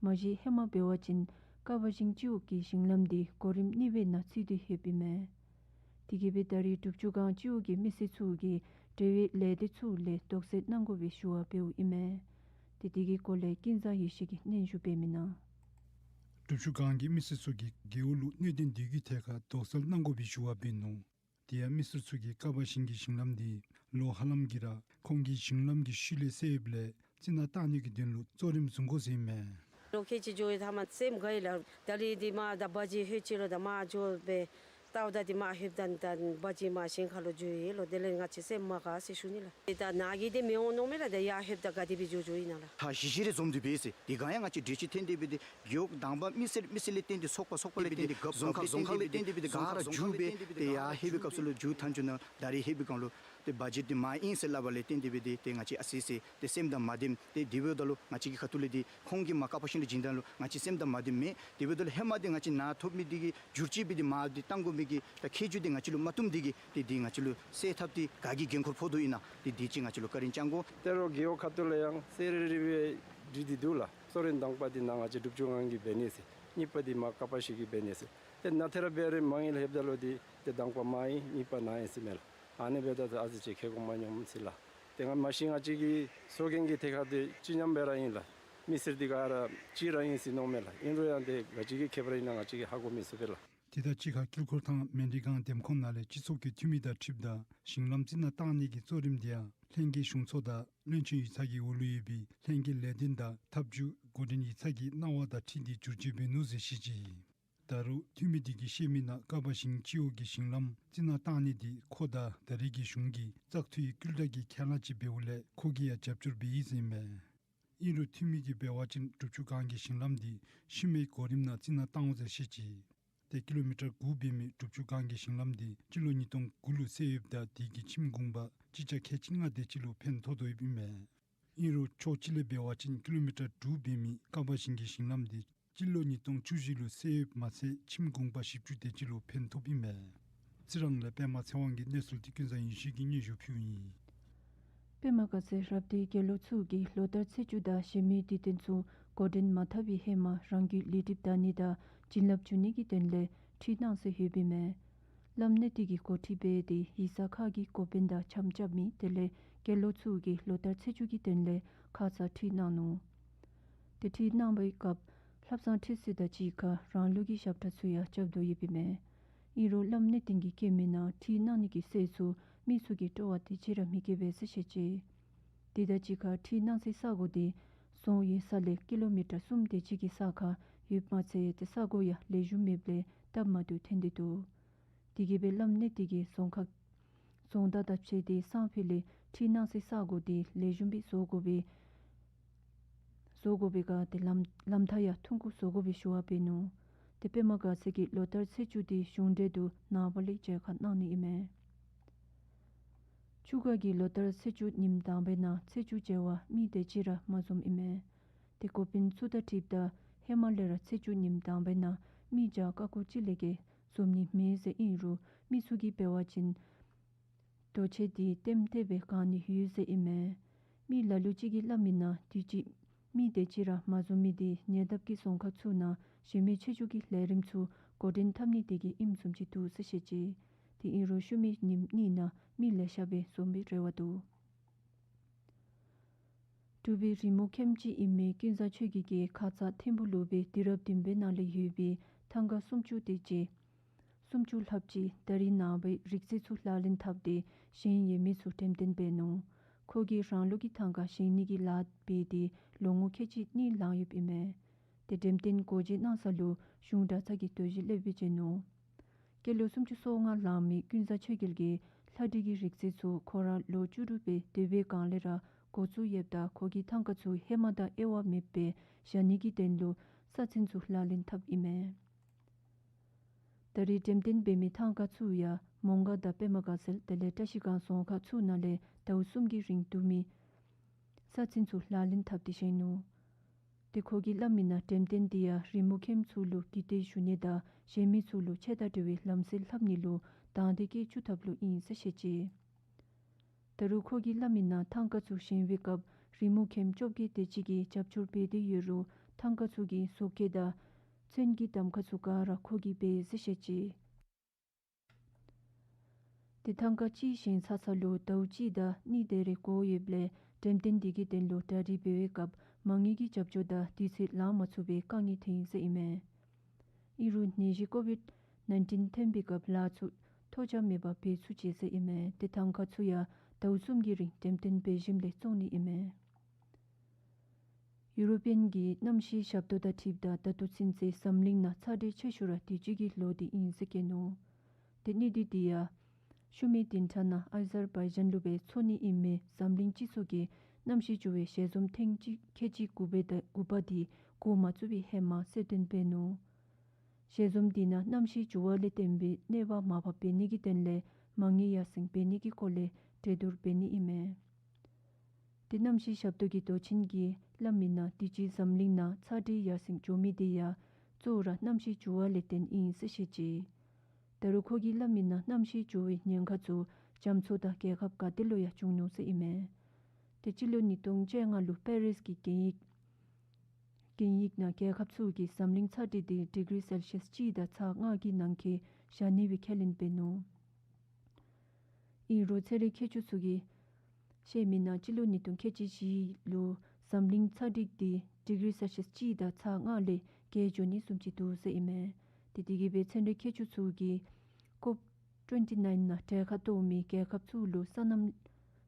མ་གཞི་ཧེ་མ་འབད་བ་ཅིན་ཀ་བ་ཞིང་སྤྱི་འོག་གི་ཞིང་ལམ་དེ་གོ་རིམ་གཉིས་པའི་ནང་ཚུད་དེ་ཡོདཔ་ཨིན་མས། དེ་གིས་སྦེ་ད་རེས་འབྲུག་ཆུ་སྒང་སྤྱི་འོག་གི་མི་སེར་ཚུ་གིས་འབྲེལ་བའི་ལས་སྡེ་ཚུ་ལས་དོགས་སེལ་གནང་དགོ་པའི་ཞུ་བ་འབདཝ་ཨིན་མས། ཏེ་དེ་གི་སྐོར་ལས་ཀུན་བཟང་ཡེ་ཤེས་ཀྱིས་སྙན་ཞུ་འབད་མི་ནང་། འབྲུག་ཆུ་སྒང་གི་མི་སེར་ཚུ་གིས་རྒེད་འོག་ལུ་གནད་དོན་དེ་གི་ཐད་ཁར་དོགས་སེལ་གནང་དགོ་པའི་ཞུ་བ་འབད་ནུག། དེ་ཡང་མི་སེར་ཚུ་གིས་ཀ་བ་ཞིང་གི་ཞིང་ལམ་དེ་ལོ་ཧ་ལམ་གྱི་ར་ཁོང་གི་ཞིང་ལམ་གྱི་ཤུལ་ལས་བསལ་ཡོདཔ་ལས་ རྩི་ནག་བཏང་ནི་གི་དོན་ལུ་གཙོ་རིམ་བཟུང་དགོ་ཟེར་ཨིན་མས། ལོ་ཁལ་གཅིག་འགྱོ་ཡི། ཐ་མ་སེམས་དགའ་ཡི་ལགས། ད་རིས་འདི་མར་ད་བ་ཇི་ལྷོད་ཅི་ལོ། ད་མར་འགྱོ་སྦེ་ལྟཝ་ད་འདི་མར་ལྷོདཔ་ད་ད་བ་ཇི་མར་ཞིང་ཁ་ལུ་འགྱོ་ཡི་ལོ། དེ་ལས་ང་བཅས་སེམས་མ་དགའ་ཟེར་ཞུ་ནི་ལགས། ཏེ་ད་ནཱ་གིས་འདི་མི་འོང་མནོཝ་མས་ལགས། ད་ཡར་ལྷོདཔ་ད་ག་དེ་སྦེ་འགྱོ་འགྱོཝ་ཨིན་ན་ལགས། ད་གཞི་གཞི་རེ་འཛོམས་ཏེ་འབད་ཟེར། དེ་སྒང་ཡང་ང་བཅས་འགྲེལ་བཤད་ཐོན་ཏེ་སྦེ་འདི་རྒེད་འོག་དང་པ་མི་སེར་མི་སེར་ལས་བརྟེན་ཏེ་ཚོགས་པ་ཚོགས་པ་ལས་བརྟེན་ཏེ་རྫོང་ཁག་རྫོང་ཁག་ལས་བརྟེན་ཏེ་སྦེ་འདི་ག་ར་འགྱོ་སྦེ་ཏེ་ཡར་ལྷོད་པའི་སྐབས་སུ་ལུ་འགྱོ་ཐངས་ཅིག་ནང་ད་རིས་ལྷོད་པའི་སྒང་ལུ་ཏེ་བ་ཇི་འདི་མར་ཨིན་ཟེར་སླབ་པ་ལས་བརྟེན་ཏེ་སྦེ་འདི་ཏེ་ང་བཅས་ཨ་ཙི་ཙི་ཏེ་སེམས་དང་མ་བདེཝ་ཏེ་དེ་འབདཝ་ད་ལུ་ང་བཅས་ཀྱི་ཁ་ཐུག་ལས་འདི་ཁོང་གིས་མར་ཀ་པ་ཞིང་ལུ་བྱིན་ད་ལུ་ང་བཅས་སེམས་དང་མ་བདེཝ་མེད། དེ་འབདཝ་ད་ལུ་ཧེ་མ་འདི་ང་བཅས་ནཱ་ཐོབ་མི་འདི་གི་བསྒྱུར་བཅོས་འབད་དེ་མར་འདི་བཏང་དགོ་མི་གི་ད་ཁྱད་ཆོས་འདི་ང་བཅས་ལུ་མ་བཏུབ་མི་འདི་གིས་ཏེ་འདི་ང་བཅས་ལུ་སེལ་ཐབས་འདི་ག་གིས་འགན་ཁུར་ཕོག་དོ་ཨིན་ན་ཏེ་འདི་ཅིག་ང་བཅས་ལུ་བཀའ་དྲིན་བསྐྱང་དགོ། ཏེ་རོགས་རྒེད་འོག་ཁ་ཐུག་ལས་ཡང་གསལ་རི་རི་སྦེ་བྲིས་ཏེ་འདུག་ལགས། གཙོ་རིམ་དང་པ་འདི་ནཱ་ང་བཅས་དྲུབ་ཅུ་སྒང་གིས་འབད་ནི་ཟེར། གཉིས་པ་འདི་མར་ཀ་པ་ཞིང་གིས་འབད་ནི་ཟེར། ཏེ་ནཱ་ཏེ་ར་འབད་རུང་མ་ངེས་ལྷོདཔ་ད་ལུ་འདི་ཏེ་དང་པ་མར་ཨིན་གཉིས་པ་ནཱ་ཨིན་ཟེར་མས་ལགས། ཨ་ནི་འབདཝ་ད་ཨ་ཙི་ཅིག་ཁེ་གོ་མ་སྙོམས་ཟེར་ལགས། ཏེ་ང་མ་གཞི་ང་བཅས་ཀྱི་ཚོགས་རྒྱན་གྱི་ཐད་ཁར་འདི་གཅིག་མཉམ་སྦེ་ར་ཨིན་ལགས། མི་སེར་འདི་ག་ར་གཅིག་ར་ཨིན་ཟེར་མནོཝ་མས་ལགས། ཨིན་རུང་ཡང་འདི་ག་ཅི་གི་ཁྱད་པར་ཨིན་ན་ང་བཅས་ཀྱིས་ཧ་གོ་མི་ཚུགས་པས་ལགས། དེ་དང་གཅིག་ཁར་ཀྲུང་འཁོར་ཐང་མན་ཌི་སྒང་འདེམས་ཁོངས་ནང་ལས་སྤྱི་ཚོགས་ཀྱི་འཐུས་མི་དང་འཁྲིལཝ་ད་ཞིང་ལམ་རྩི་ནག་བཏང་ནི་གི་གཙོ་རིམ་འདི་ཡང་ལྷན་རྒྱས་གཞུང་ཚོགས་དང་བློན་ཆེན་ཡིག་ཚང་གི་འོག་ལུ་ཡོད་པའི་ལྷན་རྒྱས་ལས་དོན་དང་ཐབས་ཇུས་འགོ་འདྲེན་ཡིག་ཚང་གི་གནང་བ་དང་འཁྲིལ་ཏེ་བསྒྱུར་བཅོས་འབད་ནུག་ཟེར་བཤད་ཅི། ད་རུང་འཐུས་མི་དེ་གིས་བཤད་མི་ནང་ཀ་པ་ཞིང་སྤྱི་འོག་གི་ཞིང་ལམ་རྩི་ནག་བཏང་ནི་དེ་ཁོ་དང་ད་རེས་ཀྱི་གཞུང་གི་བཙག་འཐུའི་བསྐུལ་བསྒྲགས་ཀྱི་ཁས་བླངས་ཅིག་འབདཝ་ལས་ཁོ་གིས་ཡང་རྒྱབ་སྐྱོར་འབད་ཡི་ཟེར་ཨིན་མས། ཨིན་རུང་འཐུས་མི་གིས་འབད་བ་ཅིན་དྲུབ་ཅུ་སྒང་གི་ཞིང་ལམ་འདི་ཤུལ་མའི་གོ་རིམ་ནང་རྩི་ནག་བཏང་འོང་ཟེར་བཤད་ཅི། ཏེ་ཀི་ལོ་མི་ཊར་དགུ་འབད་མི་དྲུབ་ཅུ་སྒང་གི་ཞིང་ལམ་འདི་སྤྱི་ལོ་ཉིས་སྟོང་དགུ་ལུ་སེལ་ཡོདཔ་ད་དེ་གིས་ཁྱིམ་གུང་པ་སྤྱི་ཆ་ཁལ་གཅིག་ལྔ་དེ་ཅིག་ལུ་ཕན་ཐོགས་དོ་ཡོདཔ་ཨིན་མས། ཨིན་རུང་ཕྱོགས་གཅིག་ལས་འབད་བ་ཅིན་ཀི་ལོ་མི་ཊར་དྲུག་འབད་མི་ཀ་པ་ཞིང་གི་ཞིང་ལམ་འདི་སྤྱི་ལོ་ཉིས་སྟོང་བཅུ་བཞི་ལུ་སེལ་ཡོདཔ་མ་ཚད་ཁྱིམ་གུང་པ་བཞི་བཅུ་དེ་ཅིག་ལུ་ཕན་ཐོགསཔ་ཨིན་མས། རྩི་རང་ལས་པདྨ་ཚེ་དབང་གི་གནས་ཚུལ་འདི་ཀུན་བཟང་ཡེ་ཤེས་ཀྱིས་སྙན་ཞུ་ཕུལཝ་ཨིན། པདྨ་དགའ་ཚལ་རབ་སྡེའི་དགེ་སློང་ཚུ་གིས་ལོ་ལྟར་ཚེས་བཅུ་དང་གཞན་མི་དུས་སྟོན་ཚུ་འགོ་འདྲེན་མ་འཐབ་པའི་ཧེ་མ་རང་གི་ལས་སྒྲིབ་དག་ནི་དང་བྱིན་རླབས་འཇུག་ནི་གི་དོན་ལས་ཁྲུས་གནང་སྲོལ་ཡོདཔ་ཨིན་མས། བླམ་གནས་བརྟན་གྱིས་འགོ་ཁྲིད་འབད་དེ་ཡིག་ཚང་ཁག་གི་འགོ་དཔོན་དང་འཆམ་རྐྱབ་མི་དེ་ལས་དགེ་སློང་ཚུ་གིས་ལོ་ལྟར་ཚེས་བཅུ་གི་དོན་ལས་ཁ་ཙ་ཁྲུས་གནང་ནུག། ཏེ་ཁྲུས་གནང་བའི་སྐབས་ལྷ་བསང་ཁྲུས་གསོལ་དང་གཅིག་ཁར་རང་ལུགས་ཀྱི་ཞབས་ཁྲ་ཚུ་ཡང་རྐྱབ་དོ་ཡོདཔ་ཨིན་མས། ཨིན་རུང་བླམ་གནས་བརྟན་གྱིས་བཀོད་མི་ནང་ཁྲུས་གནང་ནི་གི་སྲོལ་ཚུ་མི་ཚུ་གིས་སྤྲོ་བ་དེ་ཅིག་ར་མི་བསྐྱེད་པས་ཟེར་བཤད་ཅི། དེ་དང་གཅིག་ཁར་ཁྲུས་གནང་སའི་ས་གོ་དེ་རྫོང་ཡོད་ས་ལས་ཀི་ལོ་མི་ཊར་གསུམ་དེ་ཅིག་གི་ས་ཁར་ཡོདཔ་མ་ཚད་ཏེ་ས་གོ་ཡང་ལེགས་ཤོམ་མེདཔ་ལས་སྟབས་མ་བདེཝ་ཐོན་ཏེ་འདུག། དེ་གིས་སྦེ་བླམ་གནས་བརྟན་གྱིས་རྫོང་ཁག་རྫོང་བདག་དང་ཕྱད་དེ་སང་ཕོད་ལས་ཁྲུས་གནང་སའི་ས་གོ་དེ་ལེགས་ཤོམ་སྦེ་བཟོ་དགོ་པའི་བཟོ་དགོ་པའི་སྒང་ཏེ་ལམ་ལམ་ཐག་ཡང་ཐུང་ཀུ་བཟོ་དགོ་པའི་ཞུ་བ་འབད་ནུག། ཏེ་པདྨ་དགའ་ཚལ་གྱིས་ལོ་ལྟར་ཚེས་བཅུ་དེ་གཞུང་འབྲེལ་དུ་ནངས་པ་ལས་མཇལ་ཁ་གནང་ནི་ཨིན་མས། ཆུ་སྒར་གྱིས་ལོ་ལྟར་ཚེས་བཅུ་ཉིནམ་དང་པའི་ནང་ཚེས་བཅུ་མཇལ་བར་མི་དེ་ཅིག་ར་མ་འཛོམས་ཨིན་མས། ཏེ་འགོ་དཔོན་ཚུ་དང་འཁྲིལཝ་ད་ཧེ་མ་ལས་ར་ཚེས་བཅུ་ཉིནམ་དང་པའི་ནང་མི་མཇལ་དཀའ་ཁག་ཅིག་ལས་བརྒལ་འཛོམས་ནི་མེད་ཟེར་ཨིན་རུང་མི་ཚུ་གིས་འབད་བ་ཅིན་རྡོ་ཆས་དེ་ལྟེམ་ལྟེ་སྦེ་གང་ནི་ཡོད་ཟེར་ཨིན་མས། མི་ལ་ལུ་ཅིག་གིས་སླབ་མི་ནང་དུས་ཅི་མི་དེ་ཅིག་ར་མ་འཛོམས་མི་དེ་ཉེ་འདབས་ཀྱི་རྫོང་ཁག་ཚུ་ནང་གཞན་མི་ཆེ་ཆུང་གི་ལས་རིམ་ཚུ་འགོ་འདྲེན་འཐབ་ནི་དེ་གིས་ཨིནམ་བཟུམ་ཅིག་འདུག་ཟེར་བཤད་ཅི། དེ་ཨིན་རུང་ཤུལ་མའི་ཉིནམ་གཉིས་ནང་མི་ལེ་ཤ་སྦེ་འཛོམས་པའི་རེ་བ་འདུག། འབྲུག་པའི་རི་མོ་མཁནམ་ཅིག་ཨིན་མི་ཀུན་བཟང་ཆོས་རྒྱལ་གྱིས་ཁ་ཙ་ཐིམ་ཕུག་ལུ་སྦེ་དུས་རབས་བདུན་པའི་ནང་ལས་ཡོད་པའི་ཐང་ཀ་སུམ་ཅུ་དེ་ཅིག་སུམ་ཅུ་ལྷགཔ་ཅིག་ད་རིས་ནངས་པའི་རིག་རྩལ་ཚུ་ལག་ལེན་འཐབ་སྟེ་བཞེངས་ཡོད་མི་ཚུ་འགྲེམས་སྟོན་འབད་ནུག། ཁོ་གིས་རང་ལུགས་ཀྱི་ཐང་ཀ་བཞེངས་ནི་གི་ལཱ་འབད་དེ་ལོ་ངོ་ཁལ་གཅིག་གཉིས་ལང་ཡོདཔ་ཨིན་མས། ཏེ་འགྲེམས་སྟོན་སྒོ་འབྱེད་གནང་ས་ལུ་གཞུང་གྲྭ་ཚང་གི་དོས་གཞི་སློབ་དཔོན་བྱོན་ནུག། སྐྱེས་ལོ་སུམ་ཅུ་སོ་ལྔ་ལང་མི་ཀུན་བཟང་ཆོས་རྒྱལ་གྱིས་ལྷ་འབྲི་གི་རིག་རྩལ་ཚུ་ཁོ་ར་ལོ་བཅུ་དྲུག་སྦེ་སྡོད་པའི་སྒང་ལས་ར་འགོ་བཙུགས་ཡོདཔ་ད་ཁོ་གིས་ཐང་ཀ་ཚུ་ཧེ་མ་དང་དབྱེ་བ་མེདཔ་སྦེ་བཞག་ནི་གི་དོན་ལུ་ས་ཚན་ཚུ་ལག་ལེན་འཐབ་ཨིན་མས། ད་རིས་འགྲེམས་སྟོན་འབད་མི་ཐང་ཀ་ཚུ་ཡང་མོང་སྒར་དང་པདྨ་དགའ་ཚལ་དེ་ལས་བཀྲ་ཤིས་སྒང་རྫོང་ཁག་ཚུ་ནང་ལས་ཟླཝ་གསུམ་གྱི་རིང་བསྡུ་མི་ས་ཚན་ཚུ་ལག་ལེན་འཐབ་སྟེ་བཞེངས་ནུག། ཏེ་ཁོ་གིས་སླབ་མི་ནང་འགྲེམས་སྟོན་འདི་ཡང་རི་མོ་མཁནམ་ཚུ་ལུ་རྒྱུད་སྟོན་ཞུ་ནི་དང་གཞན་མི་ཚུ་ལུ་ཆེ་ད་འབྲེལ་བའི་ལམ་སྲོལ་ལྷབ་ནི་ལུ་དང་འདོད་སྐྱེ་བཅུག་ཐབས་ལུ་ཨིན་ཟེར་བཤད་ཅི། ད་རུང་ཁོ་གིས་སླབ་མི་ནང་ཐང་ཀ་ཚུ་བཞེངས་པའི་སྐབས་རི་མོ་མཁན་བཅོ་བརྒྱད་དེ་ཅིག་གིས་རྒྱབ་སྐྱོར་འབད་དེ་ཡོད་རུང་ཐང་ཀ་ཚུ་གི་བཟོ་བཀོད་དང་ཚོན་གྱི་གདམ་ཁ་ཚུ་ག་ར་ཁོ་གིས་འབད་ཟེར་བཤད་ཅི། ཏེ་ཐང་ཀ་གཅིག་བཞེངས་ཚར་ཚར་ལུ་ཟླཝ་གཅིག་དང་གཉིས་དེ་རེ་འགོར་ཡོདཔ་ལས་འགྲེམས་སྟོན་འདི་གི་དོན་ལུ་གྲ་སྒྲིག་འབད་བའི་སྐབས་མ་དངུལ་གྱི་རྒྱབ་སྐྱོར་དང་དུས་ཚོད་ལང་མ་ཚུགས་པའི་དཀའ་ངལ་ཐོན་ཡི་ཟེར་ཨིན་མས། ཨིན་རུང་ནད་གཞི་ཀོ་ཝིཌ་ནའིན་ཊིན་ཐོན་པའི་སྐབས་ལཱ་ཚུ་ཐོགས་ཆགས་མེད་པར་འབད་ཚུགས་ཅི་ཟེར་ཨིན་མས། ཏེ་ཐང་ཀ་ཚུ་ཡང་ཟླཝ་གསུམ་གྱི་རིང་འགྲེམས་སྟོན་འབད་ཞིནམ་ལས་བཙོང་ནི་ཨིན་མས། ཡུ་རོ་པི་ཡན་གྱི་གནམ་གཤིས་ཞབས་ཏོག་དང་འཁྲིལཝ་ད་ད་ལྟོ་ཚུན་ཚོད་འཛམ་གླིང་ནང་ཚ་དྲོད་ཆེ་ཤོས་ར་དུས་ཅི་གི་ལོ་འདི་ཨིན་ཟེར་བཀོད་ནུག། ཏེ་གནས་དུས་འདི་ཡང་ཤུལ་མའི་བདུན་ཕྲག་ནང་ཨ་ཟར་བའི་ཇཱན་ལུ་སྦེ་ཚོགས་ནི་ཨིན་མི་འཛམ་གླིང་སྤྱི་ཚོགས་ཀྱི་གནམ་གཤིས་འགྱུར་བའི་ཞལ་འཛོམས་ཐེངས་གཅིག་ཁལ་གཅིག་དགུ་པའི་ད་དགུ་པ་འདི་འགོ་མ་བཙུགས་པའི་ཧེ་མ་གསལ་སྟོན་འབད་ནུག། ཞལ་འཛོམས་འདི་ནང་གནམ་གཤིས་འགྱུར་བ་ལས་བརྟེན་པའི་གནོད་པ་མར་ཕབ་འབད་ནི་གི་དོན་ལས་མ་དངུལ་ཡར་སེང་འབད་ནི་གི་སྐོར་ལས་གྲོས་བསྡུར་འབད་ནི་ཨིན་མས། ཏེ་གནམ་གཤིས་ཞབས་ཏོག་གི་མདོ་ཆེན་གྱིས་སླབ་མི་ནང་དུས་ཅི་འཛམ་གླིང་ནང་ཚ་དྲོད་ཡར་སེང་འགྱོ་མི་འདི་ཡང་གཙོ་བོ་ར་གནམ་གཤིས་འགྱུར་བ་ལས་བརྟེན་ཨིན་ཟེར་བཤད་ཅི། ད་རུང་ཁོ་གིས་སླབ་མི་ནང་གནམ་གཤིས་འགྱུར་བའི་ཉེན་ཁ་ཚུ་རྒྱ་མཚོ་དང་རྒྱལ་ཁབ་ག་ཏེ་ལུ་ཡང་བྱུང་ནུག་ཟེར་ཨིན་མས། ཏེ་སྤྱི་ལོ་ཉིས་སྟོང་བཅོ་ལྔ་ལུ་པེ་རིས་ཀྱི་གན་ཡིག་གན་ཡིག་ནང་རྒྱལ་ཁབ་ཚུ་གིས་འཛམ་གླིང་ཚ་དྲོད་འདི་ཌིག་རི་སེལ་ཤིས་གཅིག་དང་ཚག་ལྔ་གི་ནང་འཁོད་བཞག་ནི་སྦེ་ཁས་ལེན་འབད་ནུག། ཨིན་རུང་ཚན་རིག་མཁས་མཆོག་ཚུ་གིས་བཤད་མི་ནང་སྤྱི་ལོ་ཉིས་སྟོང་ཁལ་གཅིག་བཞི་ལུ་འཛམ་གླིང་ཚ་དྲོད་འདི་ཌིག་རི་སེལ་ཤིས་གཅིག་དང་ཚག་ལྔ་ལས་བརྒལ་འགྱོ་ནི་བཟུམ་ཅིག་འདུག་ཟེར་ཨིན་མས། ཏེ་དེ་གིས་སྦེ་ཚན་རིག་མཁས་མཆོག་ཚུ་གིས་ཀོབ་ཊུ་ཝེན་ཊི་ནའིན་ནང་གྲལ་ཁར་གཏོགས་མི་རྒྱལ་ཁབ་ཚུ་ལུ་ས་སྣུམ་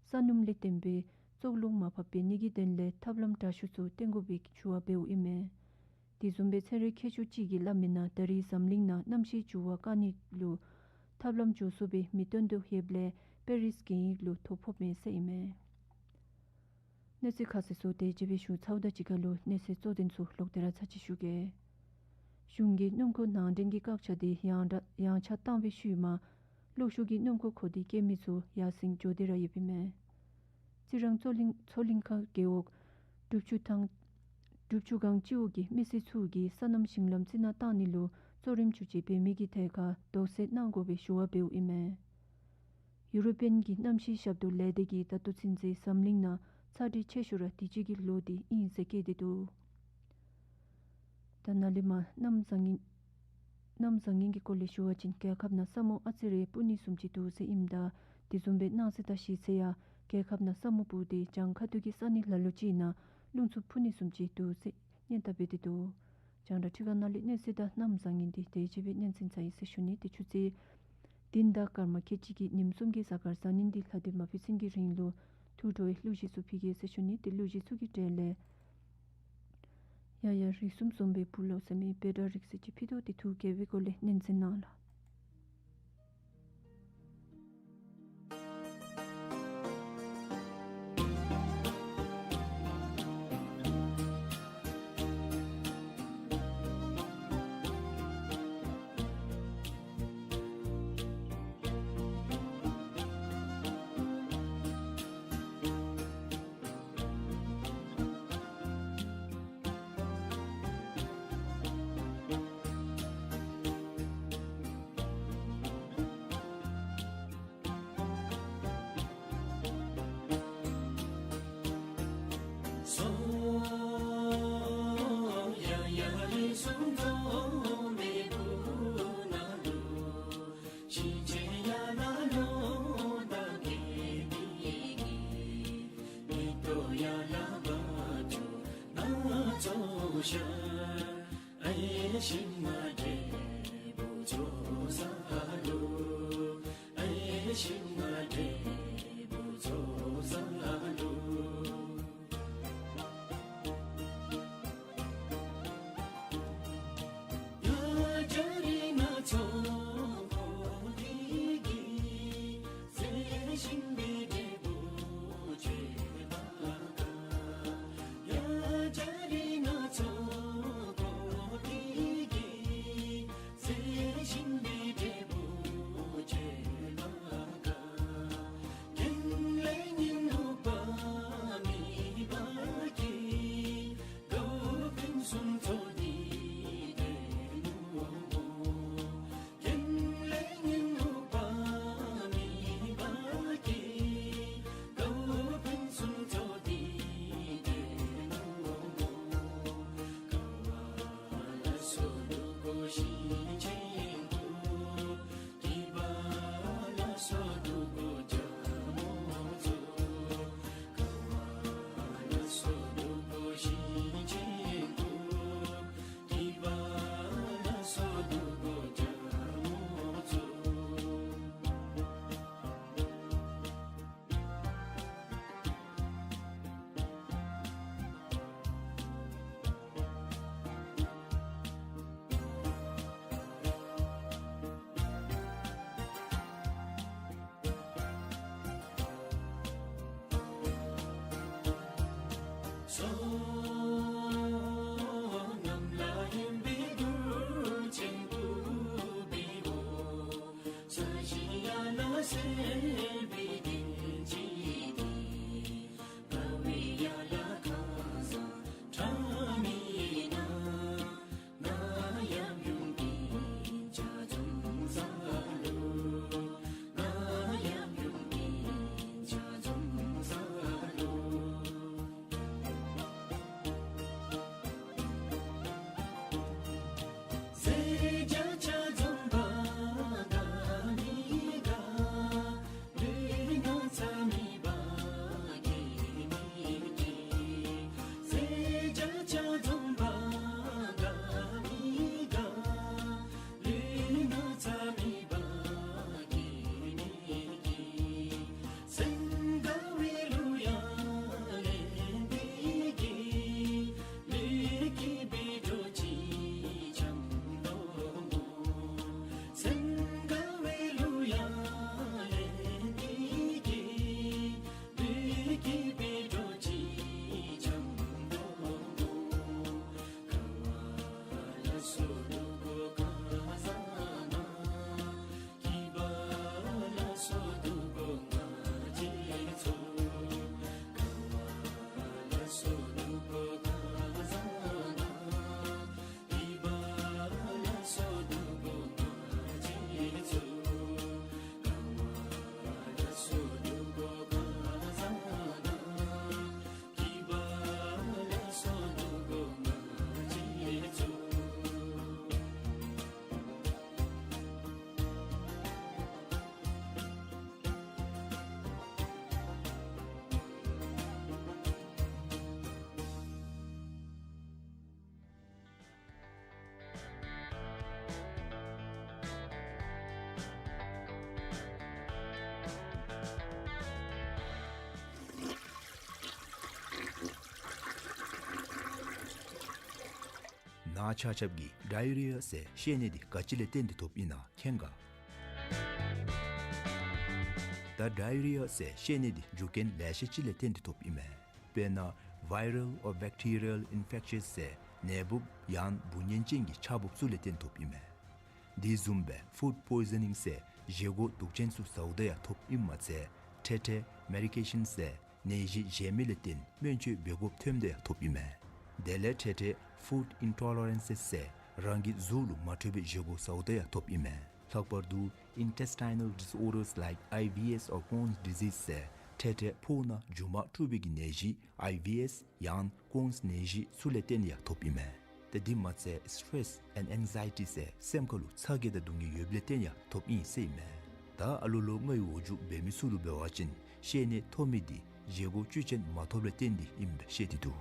ས་སྣུམ་ལས་བརྟེན་པའི་བཙོག་རླུང་མར་ཕབ་འབད་ནི་གི་དོན་ལས་ཐབས་ལམ་དྲག་ཤོས་ཚུ་བཏོན་དགོ་པའི་ཞུ་བ་འབདཝ་ཨིན་མས། དེ་བཟུམ་སྦེ་ཚན་རིག་མཁས་མཆོག་ཅིག་གིས་སླབ་མི་ནང་ད་རེས་འཛམ་གླིང་ནང་གནམ་གཤིས་འགྱུར་བ་བཀག་ནི་ལུ་ཐབས་ལམ་མགྱོགས་སུ་སྦེ་མི་བཏོན་དོ་ཡོདཔ་ལས་པེ་རིས་གན་ཡིག་ལུ་ཐོ་ཕོགཔ་མས་ཟེར་ཨིན་མས། གནས་ཚུལ་ཁ་གསལ་ཚུ་དེ་ཅིག་སྦེ་ཞུ་ཚརཝ་ད་གཅིག་ཁར་ལུ་གནས་ཚུལ་གཙོ་དོན་ཚུ་ལོག་སྟེ་ར་ཚར་གཅིག་ཞུ་གེ། གཞུང་གིས་སྣུམ་འཁོར་ནང་འདྲེན་གྱི་བཀག་ཆ་དེ་ཡང་དྲག་ཡང་ཆག་བཏང་བའི་ཤུལ་མ་གློག་ཤུགས་ཀྱི་སྣུམ་འཁོར་གོ་དེ་སྐྱེལ་མི་ཚུ་ཡར་སེང་འགྱོ་སྟེ་ར་ཡོདཔ་ཨིན་མས། རྩི་རང་མཚོ་གླིང་མཚོ་གླིང་ཁ་རྒེད་འོག་སྒྲུབ་ཆུ་ཐང་སྒྲུབ་ཆུ་སྒང་སྤྱི་འོག་གི་མི་སེར་ཚུ་གིས་སོ་ནམ་ཞིང་ལམ་རྩི་ནག་བཏང་ནི་ལུ་གཙོ་རིམ་འཇུག་སྤྱོད་འབད་མི་གི་ཐད་ཁར་དོགས་སེལ་གནང་དགོ་པའི་ཞུ་བ་འབདཝ་ཨིན་མས། ཡུ་རོ་པི་ཡན་གྱི་གནམ་གཤིས་ཞབས་ཏོག་ལས་སྡེ་གིས་ད་ལྟོ་ཚུན་ཚོད་འཛམ་གླིང་ནང་ཚ་དྲོད་ཆེ་ཤོས་ར་དུས་ཅི་གི་ལོ་འདི་ཨིན་ཟེར་བཀོད་དེ་འདུག། ད་ནཱ་ལས་མར་གནམ་བཟང་ངན་གནམ་བཟང་ངན་གྱི་སྐོར་ལས་ཞུ་བ་ཅིན་རྒྱལ་ཁབ་ནང་ས་སྨུག་ཨ་ཙི་རེ་སྤུབ་ནི་བཟུམ་ཅིག་འདུག་ཟེར་ཨིནམ་ད་དེ་བཟུམ་སྦེ་གནངས་ཚེ་དང་གཞེས་ཚེ་ཡང་རྒྱལ་ཁབ་ནང་ས་སྨུག་སྤུབ་སྟེ་བྱང་ཁ་ཐུག་གི་ས་གནས་ལ་ལུ་ཅིག་ནང་རླུང་འཚུབ་འཕུ་ནི་བཟུམ་ཅིག་འདུག་ཟེར་སྙན་དར་འབོད་དེ་འདུག། རྒྱང་བསྒྲགས་ཁྲི་ཁང་ནང་ལས་གནས་ཚུལ་དང་གནམ་བཟང་ངན་འདི་དེ་ཅིག་སྦེ་སྙན་སེང་ཚར་ཡི་ཟེར་ཞུ་ནི། ཏེ་ཆུ་ཚོད་བདུན་དང་སྐར་མ་ཁལ་གཅིག་གི་ཉིནམ་གསུམ་གྱི་གཟའ་སྐར་བཟང་ངན་འདི་ལྷག་སྟེ་མ་ཕུལ་ཚུན་གྱི་རིང་ལུ་ཐུགས་སྤྲོ་བའི་གླུ་གཞས་ཚུ་ཕུལ་གེ་ཟེར་ཞུ་ནི། ཏེ་གླུ་གཞས་ཚུ་གི་གྲས་ལས་ཡ་ཡ་རིགས་གསུམ་འཛོམས་པའི་བུ་ལོ་ཟེར་མི་བེ་ཏྲ་རིགས་སུ་ཅིག་ཕུལ་དོ། ཏེ་ཐུགས་དགྱེས་པའི་སྒོ་ལས་སྙན་སེང་གནང་ལགས། བསོད་ནམས་ལ་ཡིན་པའི་རྡུལ་ཆེན་པོ་འབདཝ། ས་གཞི་ཡར་ལ་གསལ་བའི་གདན་ཅིག་འདི། དགའ་བའི་ཡར་ལ་ཁ་སང་ཁྲ་མི་ན། ང་ཡབ་ཡུམ་གྱི་ཆ་འཛོམས་ས་ལུ། ང་ཡབ་ཡུམ་གྱི་ཆ་འཛོམས་ས་ལུ། ཟེར་བྱ་ཆ་འཛོམས་པ་དགའ་མི་དགའ། ལུས་ངག་ཚ་མི་བ་སྐྱིད་མི་སྐྱིད། ཟེར་བྱ་ཆ་འཛོམས་པ་དགའ་མི་དགའ། ལུས་ངག་ཚ་མི་བ་སྐྱིད་མི་སྐྱིད། སེམས་དགའ་བའི་གླུ་དབྱངས་ལེན་པའི་གི། ལུས་སྐྱིད་པའི་འགྲོ་ཅི་འཆམ་དོ་མོ། སེམས་དགའ་བའི་གླུ་དབྱངས་ལེན་པའི་གི། ལུས་སྐྱིད་པའི་འགྲོ་ཅི་འཆམ་དོ་མོ། ཁ་བ་ལ་སོ་དུ་གོ་ཁ་ཟ་ན། སྐྱིད་པ་ལ་སོ་དུ་གོ་ང་བཅས་ཚུ། ཁ་བ་ལ་སོ་དུ་གོ་ཁ་ཟ་ན། སྐྱིད་པ་ལ་སོ་དུ་གོ་ང་བཅས་ཚུ། ཁ་བ་ལ་སོ་དུ་གོ་ཁ་ཟ་ན། སྐྱིད་པ་ལ་སོ་དུ་གོ་ང་བཅས་ཚུ། ནཱ་ཆ་ཁྱབ་ཀྱིས་ཌའི་རི་ཡ་ཟེར་བཤལ་ནད་འདི་ག་ཅི་ལས་བརྟེན་ཏེ་ཐོབ་ཨིན་ན་མཁྱེན་ག། ད་ཌའི་རི་ཡ་ཟེར་བཤལ་ནད་འདི་རྒྱུ་རྐྱེན་ལེ་ཤ་ཅིག་ལས་བརྟེན་ཏེ་ཐོབ་ཨིན་མས། དཔེར་ན་viral or bacterial infections ཟེར་ནད་འབུབ་ཡང་འབུ་གཉན་ཅན་གྱི་ཆག་འབུབ་ཚུ་ལས་བརྟེན་ཐོབ་ཨིན་མས། དེ་བཟུམ་སྦེ་ཕུཌ་པོའི་ཟ་ནིང་ཟེར་བཞེས་སྒོ་དུག་ཅན་ཚུ་ཟཝ་ད་ཡང་ཐོབ་ཨིནམ་མ་ཚད་འཕྲལ་འཕྲལ་མེ་ཌི་ཀེ་ཤཱན་ཟེར་ནད་གཞི་བཞེས་མི་ལས་བརྟེན་སྨན་བཅོས་འབད་དགོཔ་ཐོནམ་ད་ཡང་ཐོབ་ཨིན་མས། དེ་ལས་འཕྲལ་འཕྲལ་ཕུཌ་ཨིན་ཊོ་ལ་རེནསི་ཟེར་རང་གི་གཟུགས་ལུ་མ་འཕྲོད་པའི་བཞེས་སྒོ་ཟཝ་ད་ཡང་ཐོབ་ཨིན་མས། ལྷག་པར་དུ་intestinal disorders like I B S or Crohn's disease ཟེར་འཕྲལ་འཕྲལ་ཕོཝ་ནང་རྒྱུ་མ་འཁྲུགས་པའི་གི་ནད་གཞི་I B S ཡང་ཀོནསི་ནད་གཞི་ཚུ་ལས་བརྟེན་ཡང་ཐོབ་ཨིན་མས། ཏེ་དེ་མ་ཚད་སི་ཊེ་སི་ཨེནཌ་ཨེང་ཛའི་ཊི་ཟེར་སེམས་ཁ་ལུ་ཚ་གྱང་དང་སྡུག་བསྔལ་ཡོདཔ་ལས་བརྟེན་ཡང་ཐོབ་ཨིན་ཟེར་ཨིན་མས། ད་ཨ་ལོ་ལོ་ལྔའི་འོག་འཇུག་འབད་མི་ཚུ་ལུ་འབད་བ་ཅིན་བཤལ་ནད་ཐོབ་མི་འདི་བཞེས་སྒོ་བཅུད་ཅན་མ་ཐོབ་ལས་བརྟེན་ཏེ་ཨིནམ་སྦེ་བཤད་དེ་འདུག།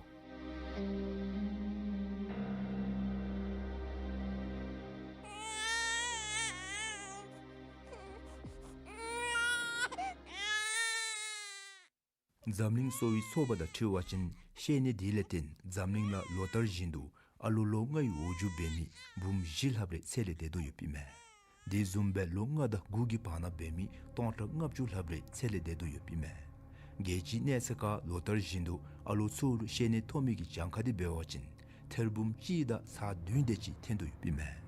འཛམ་གླིང་གསོ་བའི་ཚོགས་པ་དང་འཁྲིལ་བ་ཅིན་བཤལ་ནད་འདི་ལས་བརྟེན་འཛམ་གླིང་ལུ་ལོ་ལྟར་བཞིན་དུ་ཨ་ལོ་ལོ་ལྔའི་འོག་འཇུག་འབད་མི་འབུམ་བཞི་ལྷགཔ་རེ་ཚེ་ལས་འདས་དོ་ཡོདཔ་ཨིན་མས། དེ་བཟུམ་སྦེ་ལོ་ལྔ་དང་དགུ་གི་བར་ན་འབད་མི་སྟོང་ཕྲག་ལྔ་བཅུ་ལྷགཔ་རེ་ཚེ་ལས་འདས་དོ་ཡོདཔ་ཨིན་མས། རྒྱལ་སྤྱིའི་གནས་ཚད་ཁར་ལོ་ལྟར་བཞིན་དུ་ཨ་ལོ་ཚུ་ལུ་བཤལ་ནད་ཐོབ་མི་གི་གྱངས་ཁ་འདི་འབད་བ་ཅིན་ཐེར་འབུམ་གཅིག་དང་ཚག་བདུན་དེ་ཅིག་ཐོན་དོ་ཡོདཔ་ཨིན་མས།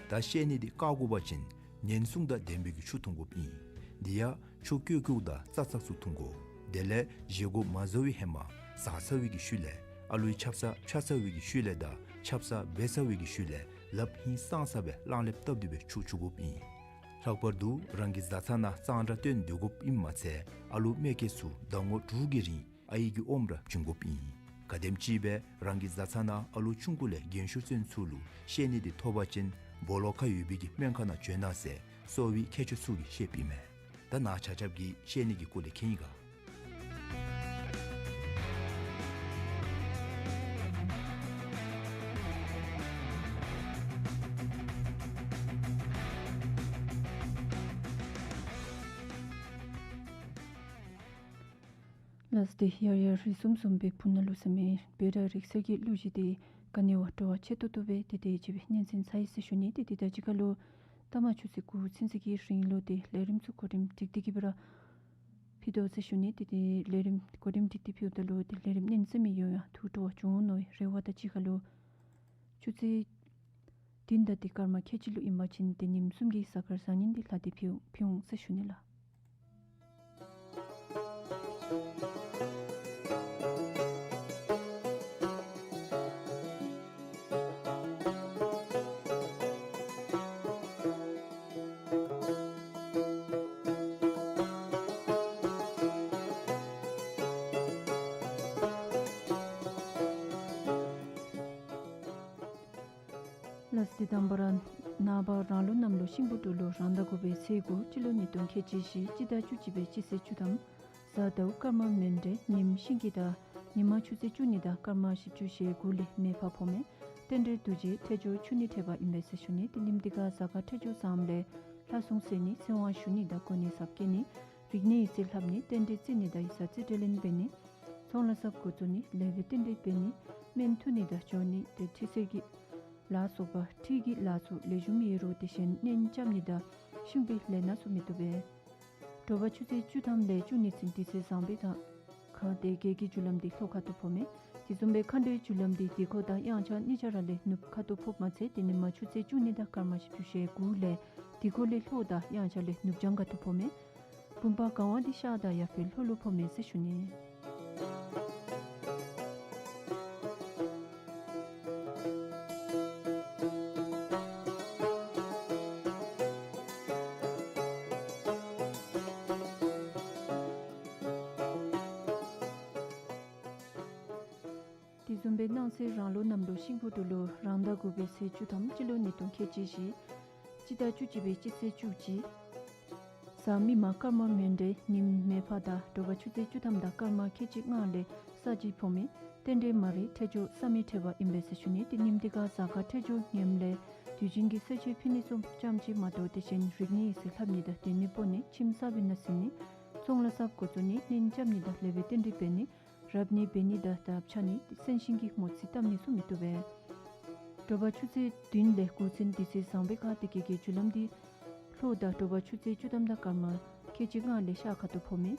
ད་བཤལ་ནད་འདི་བཀག་དགོ་པ་ཅིན་ཉེན་སྲུང་དང་ལྡན་པའི་གི་ཆུ་འཐུང་དགོཔ་ཨིན། དེ་ཡང་ཆུ་ཀྱོག་ཀྱོག་དང་ཙག་ཙག་ཚུ་འཐུང་དགོ། དེ་ལས་བཞེས་སྒོ་མ་ཟ་བའི་ཧེ་མ་ཟ་ཚར་བའི་གི་ཤུལ་ལས་ཨ་ལོའི་ཆབ་གསང་འཕྱག་ཚར་བའི་གི་ཤུལ་ལས་དང་ཆབ་གསང་འབད་ཚར་བའི་གི་ཤུལ་ལས་ལགཔ་ཧིང་སངས་ས་སྦེ་གླང་ལེབ་བཏབ་སྟེ་སྦེ་ཆུ་འཁྱུ་དགོཔ་ཨིན། ལྷག་པར་དུ་རང་གི་བཟའ་ཚང་ནང་གཙང་སྦྲ་སྟོན་སྡོད་དགོཔ་ཨིནམ་མ་ཚད་ཨ་ལོ་མེ་སྐྱེས་ཚུ་ཟླ་ངོ་དྲུག་གི་རིང་ཨའི་གི་ཨོམ་ར་བྱིན་དགོཔ་ཨིན། ག་དེམ་ཅིག་སྦེ་རང་གི་བཟའ་ཚང་ནང་ཨ་ལོ་ཆུང་ཀུ་ལས་རྒན་ཤོས་ཚུན་ཚོད་ལུ་བཤལ་ནད་འདི་ཐོབ་པ་ཅིན་སྦོ་ལོགས་ཁར་ཡོད་པའི་གི་སྨན་ཁང་ནང་བྱོན་གནང་ཟེར་གསོ་བའི་མཁས་མཆོག་ཚུ་གིས་བཤདཔ་ཨིན་མས། ད་ནཱ་ཆ་ཁྱབ་ཀྱིས་བཤལ་ནད་ཀྱི་སྐོར་ལས་མཁྱེན་ཡི་ག། ལགས་ཏེ་ཡར་ཡར་རིགས་གསུམ་གསུམ་པའི་བུ་ནཱ་ལུ་ཟེར་མི་བོད་རིགས་གསེར་གྱི་གླུ་གཞས་འདི་ག་ནི་བ་སྤྲོ་བ་ཆེ་ཏོག་ཏོ་སྦེ་ཏེ་དེ་ཅིག་སྦེ་སྙན་གསན་ཚར་ཡི་ཟེར་ཞུ་ནི། ཏེ་དེ་དང་གཅིག་ཁར་ལུ་ཐ་མ་ཆུ་ཚོད་དགུ་ཚུན་ཚོད་ཀྱི་རིང་ལུ་ཏེ་ལས་རིམ་ཚུ་གོ་རིམ་སྒྲིག་སྟེ་གི་སྦེ་ར་ཕུལ་དོ་ཟེར་ཞུ་ནི། ཏེ་དེ་ལས་རིམ་གོ་རིམ་སྒྲིག་སྟེ་ཕུལཝ་ད་ལུ་ཏེ་ལས་རིམ་སྙན་གསན་མི་ཡོང་ཡང་ཐུགས་སྤྲོ་བ་བྱུང་འོང་མནོ་བའི་རེ་བ་དང་གཅིག་ཁར་ལུ་ཆུ་ཚོད་བདུན་དང་དེ་སྐར་མ་ཁལ་གཅིག་ལུ་ཨིན་པ་ཅིན་ཏེ་ཉིནམ་གསུམ་གྱི་གཟའ་སྐར་བཟང་ངན་འདི་ལྷག་སྟེ་ཕུལ་ཕུལ་འོང་ཟེར་ཞུ་ནི་ལགས། ལགས་ཏེ་དང་པ་ར་ནངས་པ་རང་ལུགས་གནམ་ལོ་ཤིང་བུ་འབྲུག་ལོ་རང་ཟླ་དགུ་པའི་ཚེས་དགུ་སྤྱི་ལོ་ཉིས་སྟོང་ཁལ་གཅིག་བཞི་སྤྱི་ཟླ་བཅུ་གཅིག་པའི་སྤྱི་ཚེས་བཅུ་ཐམ། གཟའ་ཟླཝ་སྐར་མ་མོན་འདྲེ་ཉིནམ་ཤིང་གི་ཟླ། ཉིན་མ་ཆུ་ཚོད་བཅུ་གཉིས་དང་སྐར་མ་བཞི་བཅུ་ཞེ་དགུ་ལས་མེ་ཕག་ཕོ་མེ། རྟེན་འབྲེལ་རྡོ་རྗེ་ཐེ་ཇོ་ཆུ་ནི་ཐེ་བ་ཨིན་པས་ཟེར་ཞུ་ནི། ཏེ་ཉིནམ་འདི་ཁར་གཟའ་སྐར་ཐེ་ཇོ་བཟངམ་ལས་ལྷ་སྲུང་གསོལ་ནི་ཚེ་དབང་ཞུ་ནི་དང་གོ་གནས་ཚབ་བསྐྱེད་ནི་རིག་གནས་ཡིག་རྩིས་ལྷབ་ནི་རྟེན་འབྲེལ་བརྩི་ནི་དང་ཡིག་ཚང་རྩིས་སྤྲོད་ལེན་འབད་ནི་ཚོང་ལཱ་གསརཔ་འགོ་བཙུགས་ནི་ལེགས་པའི་རྟེན་འབྲེལ་འབད་ནི་སྨན་འཐུ་ནི་དང་འཇོ་ནི་ཏེ་ཁྲི་གསེར་གྱི་ལ་སོགས་པ་ཁྲི་གི་ལ་ཚུ་ལེགས་ཤོམ་ཡོད་རུང་དེ་བཞིན་གཉེན་རྐྱབ་ནི་དང་ཤིང་པའི་ལས་སྣ་ཚུ་མི་བཏུབ་པས། དྲོ་པ་ཆུ་ཚོད་བཅུ་ཐམ་ལས་བཅུ་གཉིས་ཚུན་དུས་ཚོད་བཟང་པོའི་ཐང་ཁར་ཏེ་རྒྱལ་གྱི་རྒྱུ་ལམ་འདི་ལྷོ་ཁ་ཐུག་ཕོག་མས། དེ་བཟུམ་སྦེ་མཁའ་འགྲོའི་རྒྱུ་ལམ་འདི་དུས་འཁོར་དང་དབྱངས་འཆར་གཉིས་ཆ་ར་ལས་ནུབ་ཁ་ཐུག་ཕོགཔ་མ་ཚད་ཏེ་ཉིན་མ་ཆུ་ཚོད་བཅུ་གཉིས་དང་སྐར་མ་བཞི་བཅུ་ཞེ་དགུ་ལས་དུས་འཁོར་ལས་ལྷོ་དང་དབྱངས་འཆར་ལས་ནུབ་བྱང་ཁ་ཐུག་ཕོག་མས། བུམ་པ་གང་བ་འདི་ཤར་དང་ཡར་ཕྱོགས་ལྷོ་ལུ་ཕོག་མས་ཟེར་ཞུ་ནི། དེ་བཟུམ་སྦེ་གནངས་ཚེ་རང་ལུགས་གནམ་ལོ་ཤིང་བུ་འབྲུག་ལོ་རང་ཟླ་དགུ་པའི་ཚེས་བཅུ་ཐམ་སྤྱི་ལོ་ཉིས་སྟོང་ཁལ་གཅིག་བཞི་སྤྱི་ཟླ་བཅུ་གཅིག་པའི་སྤྱི་ཚེས་བཅུ་གཅིག། གཟའ་མིག་དམར་སྐར་མ་མོན་འདྲེ་ཉིནམ་མེ་ཕག་དང་དྲོ་པ་ཆུ་ཚོད་བཅུ་ཐམ་དང་སྐར་མ་ཁལ་གཅིག་ལྔ་ལས་ས་བྱི་ཕོ་མེ། རྟེན་འབྲེལ་མ་རིག་ཐེ་ཇོ་ས་མི་ཐེ་བ་ཨིན་པས་ཟེར་ཞུ་ནི། ཏེ་ཉིནམ་འདི་ཁར་གཟའ་སྐར་ཐེ་ཇོ་ངནམ་ལས་དུས་ཆེན་གྱི་གསོལ་མཆོད་ཕུལ་ནི་ཚུ་ཙམ་ཅིག་མ་གཏོགས་དེ་བཞིན་རིག་གནས་ཡིག་རྩིས་ལྷབ་ནི་དང་དེ་ནི་སྤོ་ནི་ཁྱིམ་གསརཔ་ནང་གཟིམ་ནི་ཚོང་ལཱ་གསརཔ་འགོ་བཙུགས་ནི་གཉེན་རྐྱབ་ནི་དང་ལེགས་པའི་རྟེན་འབྲེལ་འབད་ནི་རབ་གནས་འབད་ནི་དང་དར་ཕྱར་ནི་སྲན་ཤིང་གི་མོ་རྩིས་བཏབ་ནི་ཚུ་མི་བཏུབ་པས། དྲོ་པ་ཆུ་ཚོད་བདུན་ལས་དགུ་ཚུན་དུས་ཚོད་བཟང་པོའི་ཁར་ཏེ་རྒྱལ་གྱི་རྒྱུ་ལམ་འདི་ལྷོ་དང་དྲོ་པ་ཆུ་ཚོད་བཅུ་ཐམ་དང་སྐར་མ་ཁལ་གཅིག་ལྔ་ལས་ཤར་ཁ་ཐུག་ཕོག་མས།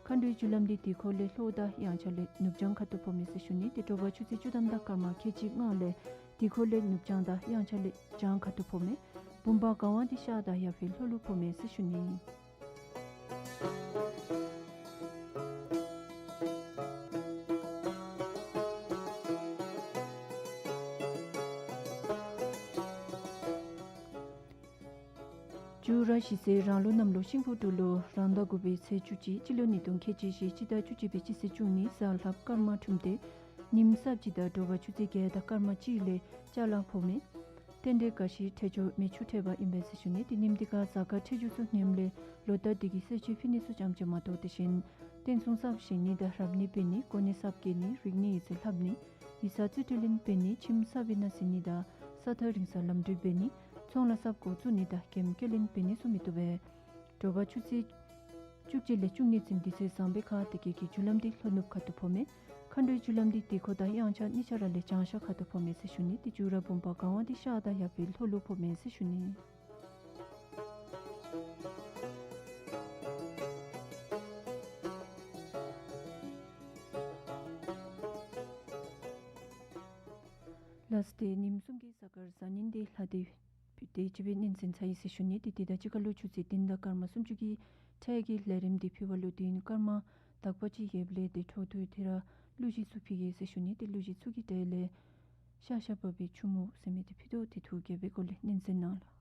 མཁའ་འགྲོའི་རྒྱུ་ལམ་འདི་དུས་འཁོར་ལས་ལྷོ་དང་དབྱངས་འཆར་ལས་ནུབ་བྱང་ཁ་ཐུག་ཕོག་མས་ཟེར་ཞུ་ནི། ཏེ་དྲོ་པ་ཆུ་ཚོད་བཅུ་ཐམ་དང་སྐར་མ་ཁལ་གཅིག་ལྔ་ལས་དུས་འཁོར་ལས་ནུབ་བྱང་དང་དབྱངས་འཆར་ལས་བྱང་ཁ་ཐུག་ཕོག་མས། བུམ་པ་གང་བ་འདི་ཤར་དང་ཡར་ཕྱོགས་ལྷོ་ལུ་ཕོག་མས་ཟེར་ཞུ་ནི། མཇུག་ར་གཞི་ཚེས་རང་ལུགས་གནམ་ལོ་ཤིང་བུ་འབྲུག་ལོ་རང་ཟླ་དགུ་པའི་ཚེས་བཅུ་གཅིག་སྤྱི་ལོ་ཉིས་སྟོང་ཁལ་གཅིག་བཞི་སྤྱི་ཟླ་བཅུ་གཅིག་པའི་སྤྱི་ཚེས་བཅུ་གཉིས་གཟའ་ལྷགཔ་སྐར་མ་འཁྲུངས་ཏེ་ཉིནམ་གསརཔ་ཅིག་དང་དྲོ་པ་ཆུ་ཚོད་བརྒྱད་དང་སྐར་མ་གཅིག་ལས་ལྕགས་ལཱ་ཕོག་མས། རྟེན་འབྲེལ་ག་ཤི་ཐེ་ཇོ་མེ་ཆུ་ཐེ་བ་ཨིན་པས་ཟེར་ཞུ་ནི། ཏེ་ཉིནམ་འདི་ཁར་གཟའ་སྐར་ཐེ་ཇོ་ཚུ་ངནམ་ལས་ལོ་བསྟར་འདི་གི་གསོལ་མཆོད་ཕུལ་ནི་ཚུ་ཙམ་ཅིག་མ་གཏོགས་དེ་བཞིན་རྟེན་སྲུང་གསརཔ་བཞེངས་ནི་དང་རབ་གནས་འབད་ནི་གོ་གནས་གསརཔ་བསྐྱེད་ནི་རིག་གནས་ཡིག་རྩིས་ལྷབ་ནི་ཡིག་ཚང་རྩིས་སྤྲོད་ལེན་འབད་ནི་ཁྱིམ་གསར་པའི་ནང་གཟིམ་ནི་དང་ས་ཐག་རིང་སར་ལམ་འགྲུལ་འབད་ནི་ཚོང་ལཱ་གསརཔ་འགོ་བཙུགས་ནི་དང་རྒྱབ་སྐྱོར་ལེན་འབད་ནི་ཚུ་མི་བཏུབ་པས། དྲོ་པ་ཆུ་ཚོད་བཅུ་གཅིག་ལས་བཅུ་གཉིས་ཚུན་དུས་ཚོད་བཟང་པོའི་ཁར་ཏེ་རྒྱལ་གྱི་རྒྱུ་ལམ་འདི་ལྷོ་ནུབ་ཁ་ཐུག་ཕོག་མས། མཁའ་འགྲོའི་རྒྱུ་ལམ་འདི་དུས་འཁོར་དང་དབྱངས་འཆར་གཉིས་ཆ་ར་ལས་བྱང་ཤར་ཁ་ཐུག་ཕོག་མས་ཟེར་ཞུ་ནི། ཏེ་མཇུག་ར་བུམ་པ་གང་བ་འདི་ཤར་དང་ཡར་ཕྱོགས་ལྷོ་ལུ་ཕོག་མས་ཟེར་ཞུ་ནི། ལགས་ཏེ་ཉིནམ་གསུམ་གྱི་གཟའ་སྐར་བཟང་ངན་འདི་ལྷག་སྟེ་དེ་ཅིག་སྦེ་སྙན་གསན་ཚར་ཡི་ཟེར་ཞུ་ནི། ཏེ་དེ་དང་གཅིག་ཁར་ལུ་ཆུ་ཚོད་བདུན་དང་སྐར་མ་སུམ་ཅུ་གི་འཕྲལ་གྱི་ལས་རིམ་འདི་ཕུལ་བ་ལུ་དུས་ཡུན་སྐར་མ་དག་པ་ཅིག་ཡོདཔ་ལས་ཏེ་འཕྲོ་མཐུད་དེ་ར་གླུ་གཞས་ཚུ་ཕུལ་གེ་ཟེར་ཞུ་ནི། ཏེ་གླུ་གཞས་ཚུ་གི་གྲས་ལས་ཤ་ཤ་བབས་པའི་ཆུ་མོ་ཟེར་མི་འདི་ཕུལ་དོ། དེ་ཐུགས་དགྱེས་པའི་སྒོ་ལས་སྙན་གསན་གནང་ལགས།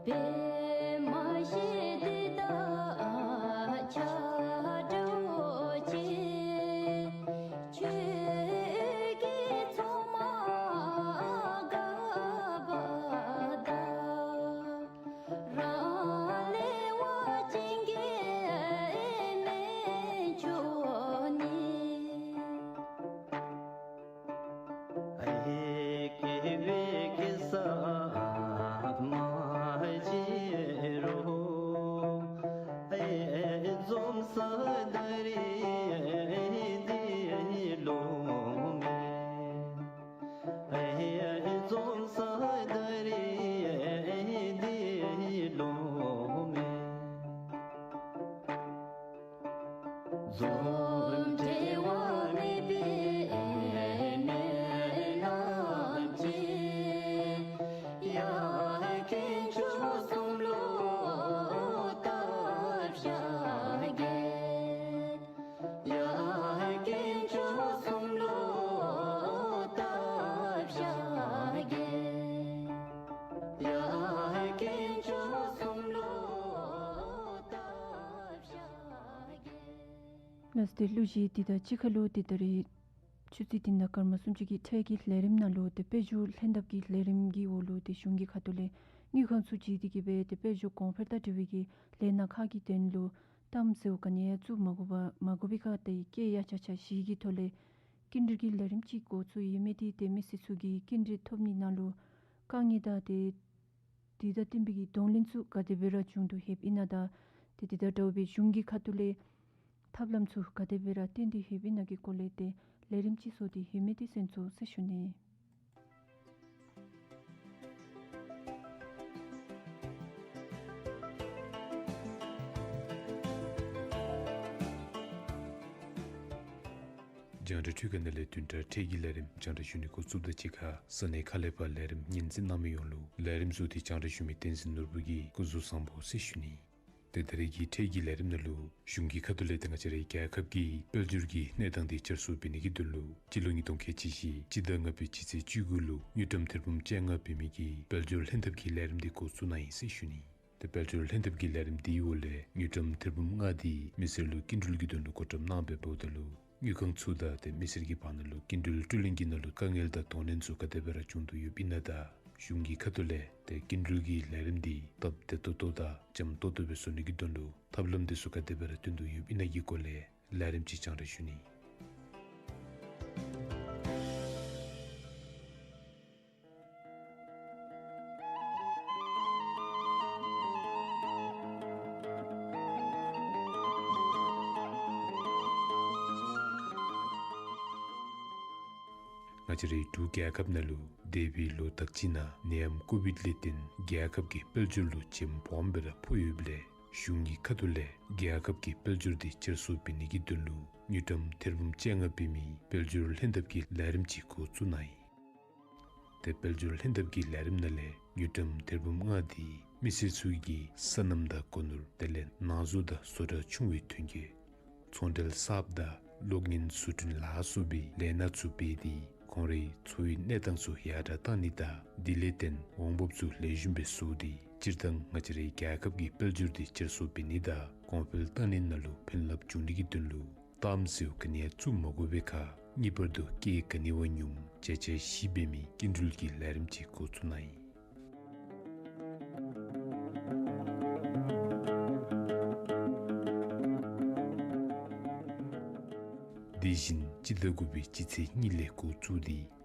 པདྨ་ཞལ་འདི་དག་ཆགས་འགྲོ་ཅིག། ཆོས་ཀྱི་མཚོ་མོ་དགའ་བ་དང་། རང་ལས་བ་ཅན་གྱི་སྨན་མཆོག་ནི། ཨེ་དགེ་བའི་གེ་སར་མ་བྱེད་རུང་། ཨེ་འཛོམས་ས་ད་རིས་འདི་ལུ་མེན། ཨེ་འཛོམས་ས་ད་རིས་འདི་ལུ་མེན། འཛོམས་བྲལ་བ་མེད་པའི་སྨོན་ལམ་གྱིས། ཡ་མཁན་མཆོག་གསུམ་ལུ་བཏབ་བཞག་གེ། ཡ་མཁན་མཆོག་གསུམ་ལུ་བཏབ་བཞག་གེ། ཡ་མཁན་མཆོག་གསུམ་ལུ་བཏབ་བཞག་གེ། ལགས་ཏེ་གླུ་གཞས་འདི་དང་གཅིག་ཁར་ལུ་ཏེ་ད་རིས་ཆུ་ཚོད་བདུན་དང་སྐར་མ་སུམ་ཅུ་གི་འཕྲལ་གྱི་ལས་རིམ་ནང་ལུ་ཏེ་དཔལ་འབྱོར་ལྷན་ཐབས་ཀྱི་ལས་རིམ་གྱི་འོག་ལུ་ཏེ་གཞུང་གི་ཁ་ཐུག་ལས་དངུལ་ཁང་ཚུ་བརྗེ་སྟེ་གི་སྦེ་ཏེ་དཔལ་འབྱོར་གོང་འཕེལ་དང་འབྲེལ་བའི་གི་ལས་སྣ་ཁག་གི་དོན་ལུ་གཏམ་ཟེརཝ་ག་ནི་ཡང་བཙུགས་མ་དགོ་པར་མ་དགོ་པའི་ཁར་ཏེ་སྐད་ཡ་ཆ་ཆ་བཞི་གི་ཐོག་ལས་སྐྱིན་འགྲུལ་གྱི་ལས་རིམ་ཅིག་འགོ་བཙུགས་ཡོད་མི་འདི་ཏེ་མི་སེར་ཚུ་གིས་སྐྱིན་འགྲུལ་ཐོབ་ནི་ནང་ལུ་དཀའ་ངལ་དང་ཏེ་དེ་དང་བསྟུན་པའི་གི་གདོང་ལེན་ཚུ་ག་དེ་སྦེ་ར་བྱུང་དོ་ཡོདཔ་ཨིན་ན་དང་ཏེ་དེ་དང་འདྲཝ་སྦེ་གཞུང་གི་ཁ་ཐུག་ལས་ཐབས་ལམ་ཚུ་ག་དེ་སྦེ་ར་བཏོན་ཏེ་ཡོདཔ་ཨིན་ན་གི་སྐོར་ལས་ཏེ་ལས་རིམ་ཅིག་བཟོ་སྟེ་ཡོད་མི་འདི་གསན་སོང་ཟེར་ཞུ་ནི། རྒྱང་བསྒྲགས་འཕྲུལ་ཁང་ནང་ལས་བདུན་ཕྲག་འཕྲལ་གྱི་ལས་རིམ་རྒྱང་བསྒྲགས་ཞུ་ནི་འགོ་བཙུགསཔ་དང་གཅིག་ཁར་ས་གནས་ཁག་ལས་ཕར་ལས་རིམ་ཉན་གསན་གནང་མི་ཡོངས་ལུ་ལས་རིམ་བཟོ་སྟེ་རྒྱང་བསྒྲགས་ཞུ་མི་བསྟན་འཛིན་ནོར་བུ་གིས་སྐུ་གཟུགས་བཟང་པོ་ཟེར་ཞུ་ནི། ཏེ་ད་རིས་ཀྱི་འཕྲལ་གྱི་ལས་རིམ་ནང་ལུ་གཞུང་གི་ཁ་ཐུག་ལས་ཏེ་ང་བཅས་རའི་རྒྱལ་ཁབ་ཀྱི་དཔལ་འབྱོར་གྱི་གནས་སྟངས་འདི་བསྐྱར་གསོ་འབད་ནི་གི་དོན་ལུ་སྤྱི་ལོ་ཉིས་སྟོང་ཁལ་གཅིག་བཞི་སྤྱི་ཟླ་ལྔ་པའི་སྤྱི་ཚེས་བཅུ་དགུ་ལུ་དངུལ་ཀྲམ་ཐེར་འབུམ་བཅོ་ལྔ་འབད་མི་གི་དཔལ་འབྱོར་ལྷན་ཐབས་ཀྱི་ལས་རིམ་འདི་འགོ་བཙུགས་གནང་ཡི་ཟེར་ཞུ་ནི། ཏེ་དཔལ་འབྱོར་ལྷན་ཐབས་ཀྱི་ལས་རིམ་འདིའི་འོག་ལས་དངུལ་ཀྲམ་ཐེར་འབུམ་ལྔ་འདི་མི་སེར་ལུ་སྐྱིན་འགྲུལ་གྱི་དོན་ལུ་བགོ་བཀྲམ་གནང་སྦེ་འབདཝ་ད་ལུ་དངུལ་ཁང་ཚུ་དང་ཏེ་མི་སེར་གྱི་བར་ན་ལུ་སྐྱིན་འགྲུལ་སྤྲོད་ལེན་གྱི་ནང་ལུ་དཀའ་ངལ་དང་གདོང་ལེན་ཚུ་ག་དེ་སྦེ་ར་བྱུང་དོ་ཡོདཔ་ཨིན་ན་དང་གཞུང་གི་ཁ་ཐུག་ལས་ཏེ་སྐྱིན་འགྲུལ་གྱི་ལས་རིམ་འདི་སྟབས་བདེ་ཏོག་ཏོ་དང་འཇམ་ཏོག་ཏོ་སྦེ་བཟོ་ནི་གི་དོན་ལུ་ཐབས་ལམ་འདི་ཚུ་ག་དེ་སྦེ་ར་བཏོན་དོ་ཡོདཔ་ཨིན་ན་གི་སྐོར་ལས་ལས་རིམ་ཅིག་རྒྱང་བསྒྲགས་ཞུ་ནི། ང་བཅས་རའི་འབྲུག་རྒྱལ་ཁབ་ནང་ལུ་འདས་པའི་ལོ་དག་ཅིག་ནང་ནད་ཡམས་ཀོ་བིཌ་ལས་བརྟེན་རྒྱལ་ཁབ་ཀྱི་དཔལ་འབྱོར་ལུ་བྱེམ་སྦོམ་སྦེ་ར་ཕོག་ཡོདཔ་ལས་གཞུང་གི་ཁ་ཐུག་ལས་རྒྱལ་ཁབ་ཀྱི་དཔལ་འབྱོར་འདི་བསྐྱར་གསོ་འབད་ནི་གི་དོན་ལུ་དངུལ་ཀྲམ་ཐེར་འབུམ་བཅོ་ལྔ་འབད་མི་དཔལ་འབྱོར་ལྷན་ཐབས་ཀྱི་ལས་རིམ་ཅིག་འགོ་བཙུགས་གནང་ཡི། ཏེ་དཔལ་འབྱོར་ལྷན་ཐབས་ཀྱི་ལས་རིམ་ནང་ལས་དངུལ་ཀྲམ་ཐེར་འབུམ་ལྔ་འདི་མི་སེར་ཚུ་གི་སོ་ནམ་དང་སྒོ་ནོར་དེ་ལས་ནང་བཟོ་དང་བཟོ་གྲྭ་ཆུང་བའི་ཐོན་སྐྱེད་ཚོང་འབྲེལ་གསརཔ་དང་གློག་བརྙན་བཟོ་སྐྲུན་ལ་སོགས་པའི་ལས་སྣ་ཚུ་སྤེལ་ཏེ་ཁོང་རའི་འཚོ་བའི་གནས་སྟངས་ཚུ་ཡར་དྲག་གཏང་ནི་དང་དེ་ལས་བརྟེན་འོང་འབབ་ཚུ་ལེགས་ཤོམ་སྦེ་བཟོ་སྟེ་སྤྱིར་བཏང་ང་བཅས་རའི་རྒྱལ་ཁབ་ཀྱི་དཔལ་འབྱོར་འདི་བསྐྱར་གསོ་འབད་ནི་དང་གོང་འཕེལ་གཏང་ནི་ནང་ལུ་ཕན་རླབས་འབྱུང་ནི་གི་དོན་ལུ་གཏམ་ཟེརཝ་ག་ནི་ཡང་བཙུགས་མ་དགོ་པའི་ཁར་ངེས་པར་དུ་སྐད་ག་ནི་བ་ཉུངམ་བརྒྱ་ཆ་བཞི་འབད་མི་སྐྱིན་འགྲུལ་གྱི་ལས་རིམ་ཅིག་འགོ་བཙུགས་གནང་ཡི། དེ་བཞིན་སྤྱི་ཟླ་དགུ་པའི་སྤྱི་ཚེས་གཉིས་ལས་འགོ་བཙུགས་ཏེ་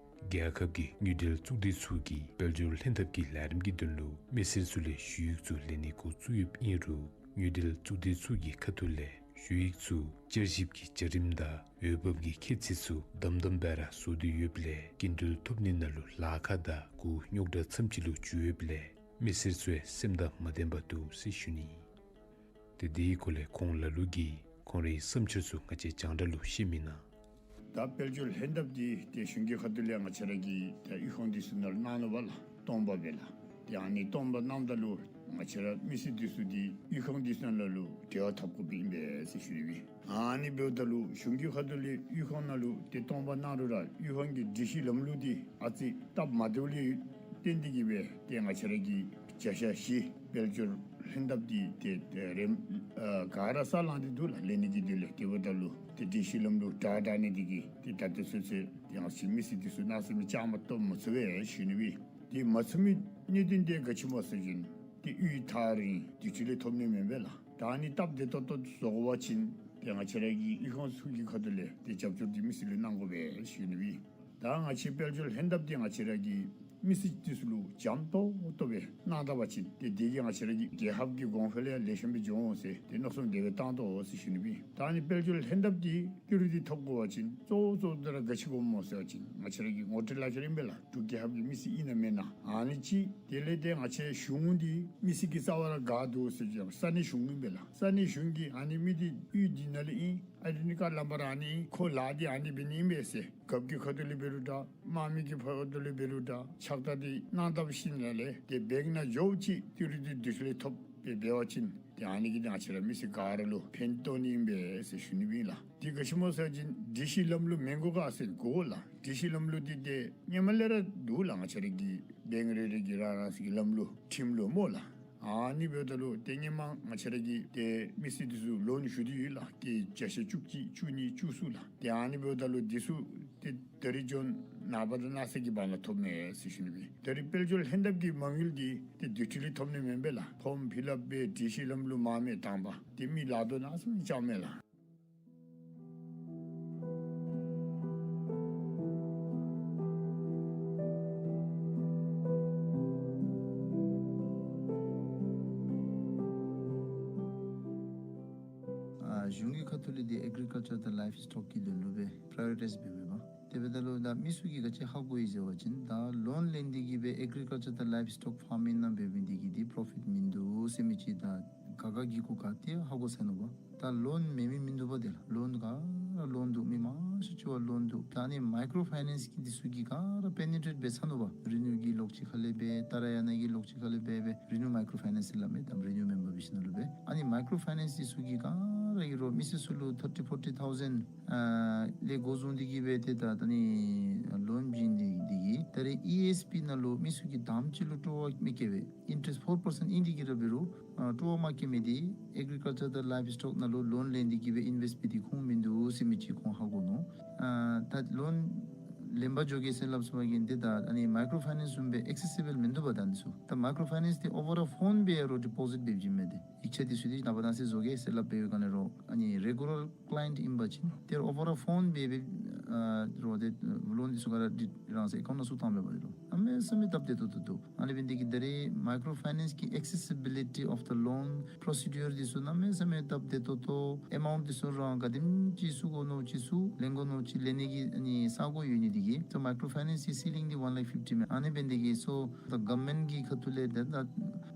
རྒྱལ་ཁབ་ཀྱི་དངུལ་འབྲེལ་གཙུག་སྡེ་ཚུ་གིས་དཔལ་འབྱོར་ལྷན་ཐབས་ཀྱི་ལས་རིམ་གྱི་དོན་ལུ་མི་སེར་ཚུ་ལས་ཞུ་ཡིག་ཚུ་ལེན་ནི་འགོ་བཙུགས་ཡོདཔ་ཨིན་རུང་དངུལ་འབྲེལ་གཙུག་སྡེ་ཚུ་གི་ཁ་ཐུག་ལས་ཞུ་ཡིག་ཚུ་བསྐྱར་ཞིབ་ཀྱི་བྱ་རིམ་དང་འོས་འབབ་ཀྱི་ཁྱད་ཚད་ཚུ་དམ་དམ་སྦེ་ར་བཟོ་སྟེ་ཡོདཔ་ལས་སྐྱིན་འགྲུལ་ཐོབ་ནི་ནང་ལུ་ལཱ་ཁག་དང་མགུ་རྙོག་དྲགས་ཙམ་ཅིག་ལུ་གྱུར་ཡོདཔ་ལས་མི་སེར་ཚུ་ཡང་སེམས་དང་མ་ལྡན་པར་འདུག་ཟེར་ཞུ་ནི། ཏེ་དེའི་སྐོར་ལས་ཁོང་ལ་ལུ་གིས་ཁོང་རའི་བསམ་འཆར་ཚུ་ང་བཅས་རྒྱང་བསྒྲགས་ལུ་བཤད་མི་གནང་། ད་དཔལ་འབྱོར་ལྷན་ཐབས་འདི་ཏེ་གཞུང་གི་ཁ་ཐུག་ལས་ང་བཅས་ར་གི་ད་དབུས་ཁང་འདི་ཚུ་ནང་ལུ་གནང་ནུག་པ་ལགས། སྟོང་པ་སྦེ་ལགས། ཏེ་ཨ་ནི་སྟོང་པ་གནངམ་ད་ལུ་ང་བཅས་ར་མི་སེར་འདི་ཚུ་འདི་དབུས་ཁང་འདི་ཚུ་ནང་ལུ་འབྲེལ་བ་འཐབ་དགོཔ་ཨིན་པས་ཟེར་ཞུ་ནི་སྦེ། ཨ་ནི་འབདཝ་ད་ལུ་གཞུང་གི་ཁ་ཐུག་ལས་དབུས་ཁང་ནང་ལུ་ཏེ་སྟོང་པ་གནང་རུང་ར་དབུས་ཁང་གི་སྒྲིག་གཞི་ལམ་ལུགས་འདི་ཨ་ཙི་སྟབས་མ་བདེཝ་ལས་བརྟེན་ཏེ་གིས་སྦེ་ཏེ་ང་བཅས་ར་གི་ བརྒྱ་ཆ་བཞི་དཔལ་འབྱོར་ལྷན་ཐབས་འདི་ཏེ་ཏེ་རེམ་ཨ་ག་ར་ས་ལང་སྟེ་འདུག་ལགས། ལེན་ནི་གི་དོན་ལས། དེ་འབདཝ་ད་ལུ་ཏེ་སྒྲིག་གཞི་ལམ་ལུགས་དྲག་དྲག་ནི་འདི་གིས་ཏེ་ད་ལྟོ་ཚུན་ཚོད་ཏེ་ཡང་ཅིན་མི་སེར་འདི་ཚུ་གནམ་མེད་ས་མེད་ཅང་མ་ཐོབ་མ་ཚུགས་པས་ཟེར་ཞུ་ནི་ཨིན། ཏེ་མ་ཚུགས་མི་གནད་དོན་འདི་ག་ཅི་སྨོ་ཟེར་བ་ཅིན་ཏེ་གཡུས་ཐག་རིང་། དུས་ཚོད་ལས་ཐོབ་ནི་མེན་པས་ལགས། ད་ཨ་ནི་སྟབས་བདེ་ཏོག་ཏོ་བཟོ་དགོ་པ་ཅིན་ཏེ་ང་བཅས་ར་གི་གཡུས་ཁང་ཚུ་གི་ཁ་ཐུག་ལས་ཏེ་རྒྱབ་སྐྱོར་འདི་མི་སེར་ལུ་གནང་དགོ་པས་ཟེར་ཞུ་ནི་ཨིན། ད་ང་བཅས་དཔལ་འབྱོར་ལྷན་ཐབས་འདི་ང་བཅས་ར་གི་མི་སེར་འདི་ཚུ་ལུ་འཇམ་ཏོག་ཏོ་སྦེ་གནང་ད་པ་ཅིན་ཏེ་འདི་གིས་ང་བཅས་ར་གི་རྒྱལ་ཁབ་ཀྱི་གོང་འཕེལ་ཡང་ལེགས་ཤོམ་སྦེ་འགྱོ་འོང་ཟེར་ཏེ་མནོ་བསམ་དེ་སྦེ་བཏང་དོ་ཟེར་ཞུ་ནི་ཨིན། ད་ཨ་ནི་དཔལ་འབྱོར་ལྷན་ཐབས་འདི་ཏི་རུ་འདི་ཐོབ་དགོ་པ་ཅིན་གཙོ་བོ་གཙོ་བོ་དེ་ར་ག་ཅི་དགོཔ་སྨོ་ཟེར་བ་ཅིན་ང་བཅས་ར་གི་ངོ་སྤྲོད་ལག་ཁྱེར་ཨིན་པས་ལགས། འབྲུག་རྒྱལ་ཁབ་ཀྱི་མི་སེར་ཨིན་ན་མེན་ན། ཨ་ནི་གཅིག། དེ་ལས་ཏེ་ང་བཅས་གཞུང་འདི་མི་སེར་གྱི་རྩ་བ་ར་དགའ་འདུག་ཟེར་བ་ཅིན་ས་གནས་གཞུང་ཨིན་པས་ལགས། ས་གནས་གཞུང་གིས་ཨ་ནི་མི་འདི་གཡུས་འདི་ནང་ལས་ཨིན། ཨའི་ཌེན་ཊི་ཊི་ཀཱཌ་ནམ་བར་ཨ་ནི་ཨིན། ཁོ་ལཱ་འདི་ཨ་ནི་འབད་ནི་ཨིན་པས་ཟེར་རྒཔོ་གི་ཁ་ཐུག་ལས་འབད་རུང་འདྲ། དམག་མི་གི་ཁ་ཐུག་ལས་འབད་རུང་འདྲ། ཕྱག་རྟགས་འདི་གནང་ད་པ་ཅིན་ལས་ཏེ་བེངཀ་ནང་འགྱོཝ་ཅིག་ཏི་རུ་འདི་དུས་ཚོད་ལས་ཐོབ་སྦེ་འབད་བ་ཅིན་ཏེ་ཨ་ནི་གིས་ང་བཅས་ར་མི་སེར་ག་ར་ལུ་ཕན་ཐོགས་ནི་ཨིན་པས་ཟེར་ཞུ་ནི་ཨིན་ལགས། འདི་ག་ཅི་སྨོ་ཟེར་བ་ཅིན་སྒྲིག་གཞི་ལམ་ལུགས་མེན་དགོ་ག་ཟེར་གོ་ལགས། སྒྲིག་གཞི་ལམ་ལུགས་འདི་ཏེ་སྔོན་མ་ལས་ར་འདུག་ལགས། ང་བཅས་ར་གི་བེངཀ་རེ་རེ་གི་རང་རང་སོའི་གི་ལམ་ལུགས་ཁྲིམས་ལུགས་སྨོ་ལགས། ཨ་ནི་འབདཝ་ད་ལུ་ཏེ་སྔོན་མ་ང་བཅས་ར་གིས་ཏེ་མི་སེར་འདི་ཚུ་ལོན་ཞུ་སྟེ་ཡོད་ལགས། ཏེ་བརྒྱ་ཆ་བཅུ་གཅིག་བཅུ་གཉིས་བཅུ་གསུམ་ལགས། ཏེ་ཨ་ནི་འབདཝ་ད་ལུ་འདི་ཚུ་ཏེ་ད་རིས་འབྱོན་ནངས་པ་དང་གནངས་ཚེ་གི་བར་ན་ཐོབ་མས་ཟེར་ཞུ་ནི་ཨིན། ད་རིས་དཔལ་འབྱོར་ལྷན་ཐབས་ཀྱི་མ་དངུལ་འདི་ཏེ་དུས་ཚོད་ལས་ཐོབ་ནི་མེན་པས་ལགས། ཕོརམ་ཕིལ་ཨཔ་འབད་སྒྲིག་གཞི་ལམ་ལུགས་མ་མེད་དང་པ་ཏེ་མི་ལཱ་འདི་ནང་སོང་ཅང་མེད་ལགས། ཨ་གཞུང་གི་ཁ་ཐུག་ལས་འདི་ཨེག་རི་ཀལ་ཅར་དང་ལའིབ་སི་ཊོག་གི་དོན་ལུ་སྦེ་པ་རའི་ཡོ་རི་ཊའིཛ་འབད་མི་འབད། དེ་འབདཝ་ད་ལུ་ད་མི་ཚུ་གིས་ག་ཅི་ཧ་གོ་ཡི་ཟེར་བ་ཅིན་ད་ལོན་ལེན་ཏེ་གིས་སྦེ་ཨེག་རི་ཀལ་ཅར་དང་ལའིབ་སི་ཊོག་ཕཱར་མིང་ནང་འབད་མི་འདི་གིས་འདི་པོརོ་ཕིཊ་མིན་འདུག་ཟེར་མི་ཅིག་ད་ག་ག་གི་གུ་ག་ཏེ་ཧ་གོ་ས་ནུག་པ། ད་ལོན་མེད་མི་མིན་འདུག་པ། དེ་ལགས་ལོན་ག་ར་ལོན་འདུག། མི་མང་ཤོས་ཅིག་བ་ལོན་འདུག། ད་ཨ་ནི་མའི་ཀྲོ་ཕའི་ནེནསི་གི་འདི་ཚུ་གིས་ག་ར་པེ་ནི་ཊྲེཊ་འབད་ཚར་ནུག་པ། རི་ནིའུ་གི་ལོགས་ཅིག་ཁ་ལས་འབད། ཏཱ་ར་ཡ་ན་གི་ལོགས་ཅིག་ཁ་ལས་འབད་འབད། རི་ནིའུ་མའི་ཀྲོ་ཕའི་ནེནསི་སླབ་མས། ད་རི་ནིའུ་མེམ་བར་བི་ཤན་ནང་ལུ་འབད། ཨ་ནི་མའི་ཀྲོ་ཕའི་ནེནསི་འདི་ཚུ་གིས་ག་ར་གིས་རོགས་མི་སེར་ཚུ་ལུ་ཐར་ཊི་ཕོར་ཊི་ཐའུ་ཟེན་ཨ་ལས་འགོ་བཟུང་སྟེ་གིས་སྦེ་ཏེ་ད་ད་ཨ་ནི་ལོན་བྱིན་ནི་འདི་གིས་ད་རེས་ཨི་ཨེསི་པི་ནང་ལུ་མི་ཚུ་གིས་དངམ་ཅིག་ལུ་སྤྲོ་བ་མི་བསྐྱེད་པས། ཨིན་ཊ་རེསཊ་ཕོར་པར་སེནཊ་ཨིན་ཏེ་གིས་ར་འབད་རུང་ཨ་སྤྲོ་བ་མ་བསྐྱེད་མི་འདི་ཨེག་རི་ཀལ་ཅར་དང་ལའིབ་སི་ཊོག་ནང་ལུ་ལོན་ལེན་ཏེ་གིས་སྦེ་ཨིན་ཝེསཊ་འབད་དེ་ཁུངས་མིན་འདུག་ཟེར་མི་ཅིག་ཁོང་ཧ་གོ་ནུག། ཨ་ད་ལོན་ལེན་པར་འགྱོ་གེ་ཟེར་སླབ་སོང་པ་གིས་འདི་ད་ཨ་ནི་མའི་ཀྲོ་ཕའི་ནེནསི་བཟུམ་སྦེ་ཨེག་སེ་སི་བཱལ་མིན་འདུག་པ། ད་འདི་ཚུ་ད་མའི་ཀྲོ་ཕའི་ནེནསི་འདི་ཨོ་བར་ཕོན་སྦེ་རོགས་ཌི་པོ་ཟིཊ་འབད་བྱིན་མི་འདི་ཡིག་ཆ་འདི་ཚུ་འདི་ནངས་པ་གནངས་ཚེ་བཟོ་གེ་ཟེར་སླབ་འབད་བའི་སྒང་ལས་རོགས་ཨ་ནི་རེ་གུ་ལར་ཀི་ལའི་ཡེནཊ་ཨིན་པ་ཅིན་དེ་ཨོ་བར་ཕོན་སྦེ་སྦེ་ཨ་རོགས་འདི་ལོན་འདི་ཚུ་ག་ར་འདི་རང་སོའི་ཨེ་ཀའུནཊ་ནང་བཙུགས་བཏང་འབད་བ་འདི་རོགས་གནམ་མེད་ས་མེད་སྟབས་བདེ་ཏོག་ཏོ་འདུག། ཨ་ནི་འབད་ནི་འདི་གིས་ད་རེས་མའི་ཀྲོ་ཕའི་ནེནསི་གི་ཨེག་སེ་སི་བི་ལི་ཊི་ཨོཕ་ད་ལོན་པོརོ་སི་ཌིའུར་འདི་ཚུ་གནམ་མེད་ས་མེད་སྟབས་བདེ་ཏོག་ཏོ། ཨེ་མའུནཊ་འདི་ཚུ་རང་ག་དེམ་ཅིག་བཙུགས་དགོ་མནོ་ཅིག་བཙུགས། ལེན་དགོ་མནོ་ཅིག་ལེན་ནི་གི་ཨ་ནི་ས་གོ་ཡོད་ནི་འདི་གིས། ད་མའི་ཀྲོ་ཕའི་ནེནསི་གི་སི་ལིང་འདི་ཝན་ལཱཁ་ཕིཕ་ཊི་མས། ཨ་ནི་འབད་ནི་འདི་གིས་སོ་ད་གོ་ཝར་མེནཊ་གི་ཁ་ཐུག་ལས་ད་ད་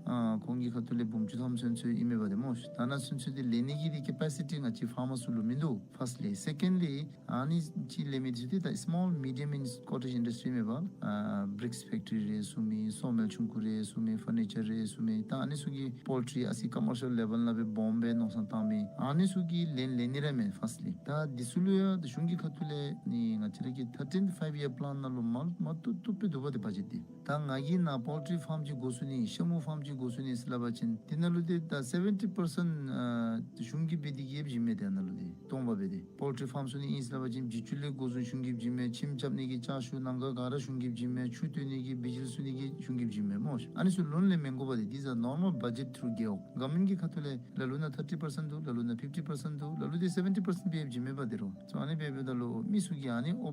ཨ་ཁོང་གི་ཁ་ཐུག་ལས་འབུམ་བཅུ་ཐམ་ཚུན་ཚོད་ཨིན་མས་པ་ཏེ་སྨོ། ད་ནཱ་ཚུན་ཚོད་འདི་ལེན་ནི་གི་འདི་ཀེ་པེ་སི་ཊི་ང་བཅས་ཕར་མར་ཚུ་ལུ་མིན་འདུག། ཕཱསཊ་ལི། སེ་ཀེནཌ་ལི་ཨ་ནི་ཅིག་ལེན་མི་འདི་ཚུ་འདི་ད་སི་མོལ་མི་ཌིའམ་ཨེནཌ་ཀོ་ཊེཇ་ཨིན་ཌསི་ཊི་རི་མས་པ། ཨ་བི་རིཀསི་ཕེཀ་ཊི་རི་རེ་བཙུགས་མི་སོ་མིལ་ཆུང་ཀུ་རེ་བཙུགས་མི་ཕར་ནི་ཅར་རེ་བཙུགས་མི་ད་ཨ་ནི་ཚུ་གི་པོལ་ཊི་རི་ཨ་ཙི་ཀོ་མར་ཤལ་ལེ་བཱལ་ནང་སྦེ་སྦོམ་སྦེ་མནོ་བསམ་བཏང་མི་ཨ་ནི་ཚུ་གིས་ལེན་ལེན་ནི་ར་མས་ཕཱསཊ་ལི། ད་འདི་ཚུ་ལུ་ཡང་ད་གཞུང་གི་ཁ་ཐུག་ལས་ནི་ང་བཅས་ར་གི་ཐར་ཊིན་ཕའིབ་ཡར་པ་ལཱན་ནང་ལུ་མ་མ་བཏུབ་བཏུབ་སྦེ་འདུག་པ་ཏེ་བ་ཇེཊ་འདི། ད་ང་གིས་ནཱ་པོལ་ཊི་རི་ཕཱམ་ཅིག་འགོ་བཙུགས་ནི་ཤ་མུ་ཕཱམ་ཅིག་འགོ་བཙུགས་ནི་ཟེར་སླབ་པ་ཅིན་འདི་ནང་ལུ་འདི་ད་སེ་བེན་ཊི་པར་སེནཊ་ཨ་གཞུང་གིས་འབད་དེ་གིས་ཡོདཔ་བྱིན་མས། ཏེ་ཨ་ནཱ་ལུ་འདི་སྟོང་པ་སྦེ་འདི་པོལ་ཊི་རི་ཕཱམ་བཙུགས་ནི་ཨིན་ཟེར་སླབ་པ་ཅིན་བྱི་ཅུང་ལས་འགོ་བཟུང་གཞུང་གིས་བྱིན་མས། ཁྱིམ་རྐྱབ་ནི་གི་ཅ་ཆས་ནང་ག་ག་ར་གཞུང་གིས་བྱིན་མས། ཆུ་བཏོན་ནི་གི་བི་ཇི་ལི་བཙུགས་ནི་གི་གཞུང་གིས་བྱིན་མས་སྨོ། ཨ་ནི་ཚུ་ལོན་ལེན་མི་དགོ་པ་འདི། These are normal budget through རྒེད་འོག། གོ་ཝར་མེནཊ་གི་ཁ་ཐུག་ལས་ལ་ལུ་ནཱ་ཐར་ཊི་པར་སེནཊ་འདུག། ལ་ལུ་ནཱ་ཕིཕ་ཊི་པར་སེནཊ་འདུག། ལ་ལུ་འདི་སེ་བེན་ཊི་པར་སེནཊ་སྦེ་བྱིན་མས་པ་ཏེ་རོགས། སོ་ཨ་ནི་འབདཝ་ད་ལུ་མི་ཚུ་གིས་ཨ་ནི་ཨོ་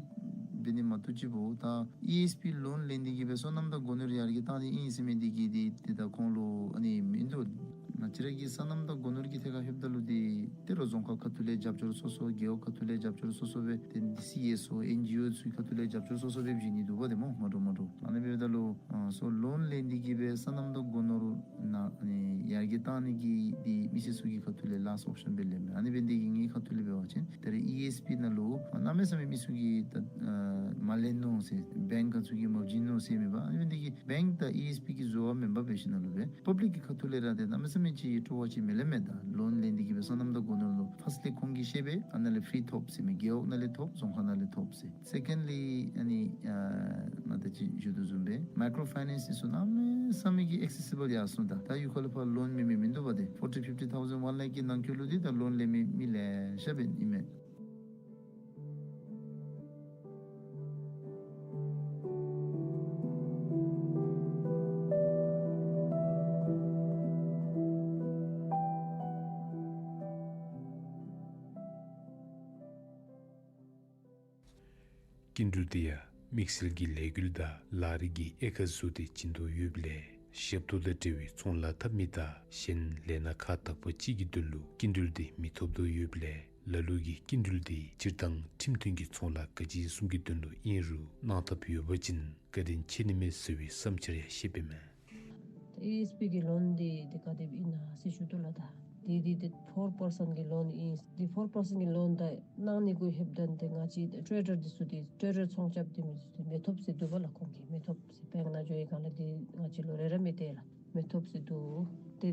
འབད་ནི་མ་གཏོགས་ཅིག་པོ་ད་ཨི་ཨེསི་པི་ལོན་ལེན་ཏེ་གིས་སྦེ་སོ་ནམ་དང་སྒོ་ནོར་ཡར་རྒྱས་བཏང་ནི་ཨིན་ཟེར་མི་འདི་གིས་འདི་ཏེ་ད་ཁོང་ལུ་ཨ་ནི་མིན་འདུག། ང་བཅས་ར་གི་སོ་ནམ་དང་སྒོ་ནོར་གྱི་ཐད་ཁར་ལྷོདཔ་ད་ལུ་འདི་ཏེ་རོགས་རྫོང་ཁག་ཁ་ཐུག་ལས་རྒྱབ་སྐྱོར་སོ་སོ་རྒེད་འོག་ཁ་ཐུག་ལས་རྒྱབ་སྐྱོར་སོ་སོ་སྦེ་ཏེ་འདི་སི་ཨེསི་ཨོ་ཨེན་ཇི་ཨོ་ཚུ་ཁ་ཐུག་ལས་རྒྱབ་སྐྱོར་སོ་སོ་སྦེ་བྱིན་ནི་འདུག་པ་ཏེ་སྨོ་མ་འདྲཝ་མ་འདྲཝ། ཨ་ནི་འབདཝ་ད་ལུ་ཨ་སོ་ལོན་ལེན་ཏེ་གིས་སྦེ་སོ་ནམ་དང་སྒོ་ནོར་ནང་ཨ་ནི་ཡར་རྒྱས་བཏང་ནི་གི་འདི་མི་སེར་ཚུ་གི་ཁ་ཐུག་ལས་ལཱསཊ་ཨོཔ་ཤཱན་སྦེ་ལེན་མས། ཨ་ནི་འབད་ནི་འདི་གིས་ངེའི་ཁ་ཐུག་ལས་འབད་བ་ཅིན་ད་རེས་ཨི་ཨེསི་པི་ནང་ལུ་གནམ་མེད་ས་མེད་མི་ཚུ་གིས་ད་ཨ་མ་ལེན་ནུག་ཟེར་བེངཀ་ཁ་ཚུ་གིས་མ་བྱིན་ནུག་ཟེར་མེན་པར། ཨ་ནི་འབད་ནི་འདི་གིས་བེངཀ་དང་ཨི་ཨེསི་པི་གི་བཟོ་བ་མེན་པར་འབད་ཞིནམ་ལས་སྦེ་པབ་ལིཀ་གི་ཁ་ཐུག་ལས་ར་ཏེ་གནམ་མེད་ས་མེད་ཅིག་སྤྲོ་བ་ཅིག་མི་ལེན་མས། ད་ལོན་ལེན་ཏེ་གིས་སྦེ་སོ་ནམ་དང་སྒོ་ནོར་ལུ་ཕརསཊ་ལི་ཁོང་གིས་ཤེས་པས་ཨ་ནཱ་ལས་ཕི་རི་ཐོབ་ཟེར་མས། རྒེད་འོག་ནང་ལས་ཐོབ་རྫོང་ཁག་ནང་ལས་ཐོབ་ཟེར། སེ་ཀེནཌ་ལི་ཨ་ནི་ཨ་ང་ད་ཅི་ཞུ་དོ་བཟུམ་སྦེ་མའི་ཀྲོ་ཕའི་ནེནསི་ཚུ་གནམ་མེད་ ས་མིག་གི་ཨེག་སེ་སི་བཱལ་ཡར་སོང་། ད་ད་གཡུས་ཁ་ལུ་ཕར་ལོན་མེད་མི་མིན་འདུག་པ། ཏེ་ཕོར་ཊི་ཕིཕ་ཊི་ཐའུ་ཟེན་ཝཱན་ལཱཀ་གི་ནང་འཁོད་ལུ་འདི་ད་ལོན་ལེན་མི་མི་ལེ་ཤ་འབད་ཨིན་མས། སྐྱིན་འགྲུལ་འདི་ཡང་དམིགས་བསལ་གྱི་ལས་འགུལ་དང་ལཱ་རིགས་ཀྱི་དབྱེ་ཁག་བཟོ་སྟེ་བྱིན་དོ་ཡོདཔ་ལས་ཞབས་ཏོག་དང་འབྲེལ་བའི་ཚོང་ལཱ་འཐབ་མི་དང་གཞན་ལས་སྣ་ཁག་དག་པ་ཅིག་གི་དོན་ལུ་སྐྱིན་འགྲུལ་འདི་མི་ཐོབ་དོ་ཡོདཔ་ལས་ལ་ལུ་གིས་སྐྱིན་འགྲུལ་འདི་སྤྱིར་བཏང་ཁྲིམས་མཐུན་གྱི་ཚོང་ལཱ་ག་ཅི་བཟུམ་གྱི་དོན་ལུ་ཨིན་རུང་གནང་ཐབས་ཡོད་པ་ཅིན་བཀའ་དྲིན་ཆེ་ནི་མས་ཟེར་བའི་བསམ་འཆར་ཡང་བཤདཔ་ཨིན་མས། ཨེ་ཨེས་པི་གི་ལོན་འདི་འདི་ག་དེ་སྦེ་ཨིན་ན་ཟེར་ཞུ་དོ་ལགས། ད་འདི་འདི་འདི་ཕོར་པར་སཱན་གྱི་ལོན་ཨིན། འདི་ཕོར་པར་སཱན་གྱི་ལོན་ད་གནང་ནི་གུ་ལྷོདཔ་ད་འདི་ང་བཅས་ཊེ་རེ་ཌར་འདི་ཚུ་འདི་ཊེ་རེ་ཌར་ཚོང་རྐྱབ་སྡོད་མི་འདི་ཚུ་འདི་མི་ཐོབ་ཟེར་འདུག་པ་ལགས། ཁོང་གིས་མི་ཐོབ་ཟེར་བེངཀ་ནང་འགྱོ་བའི་སྒང་ལས་འདི་ང་བཅས་ལུ་རེ་ར་མི་སྟེར་ལགས། མི་ཐོབ་ཟེར་འདུག། ཏེ་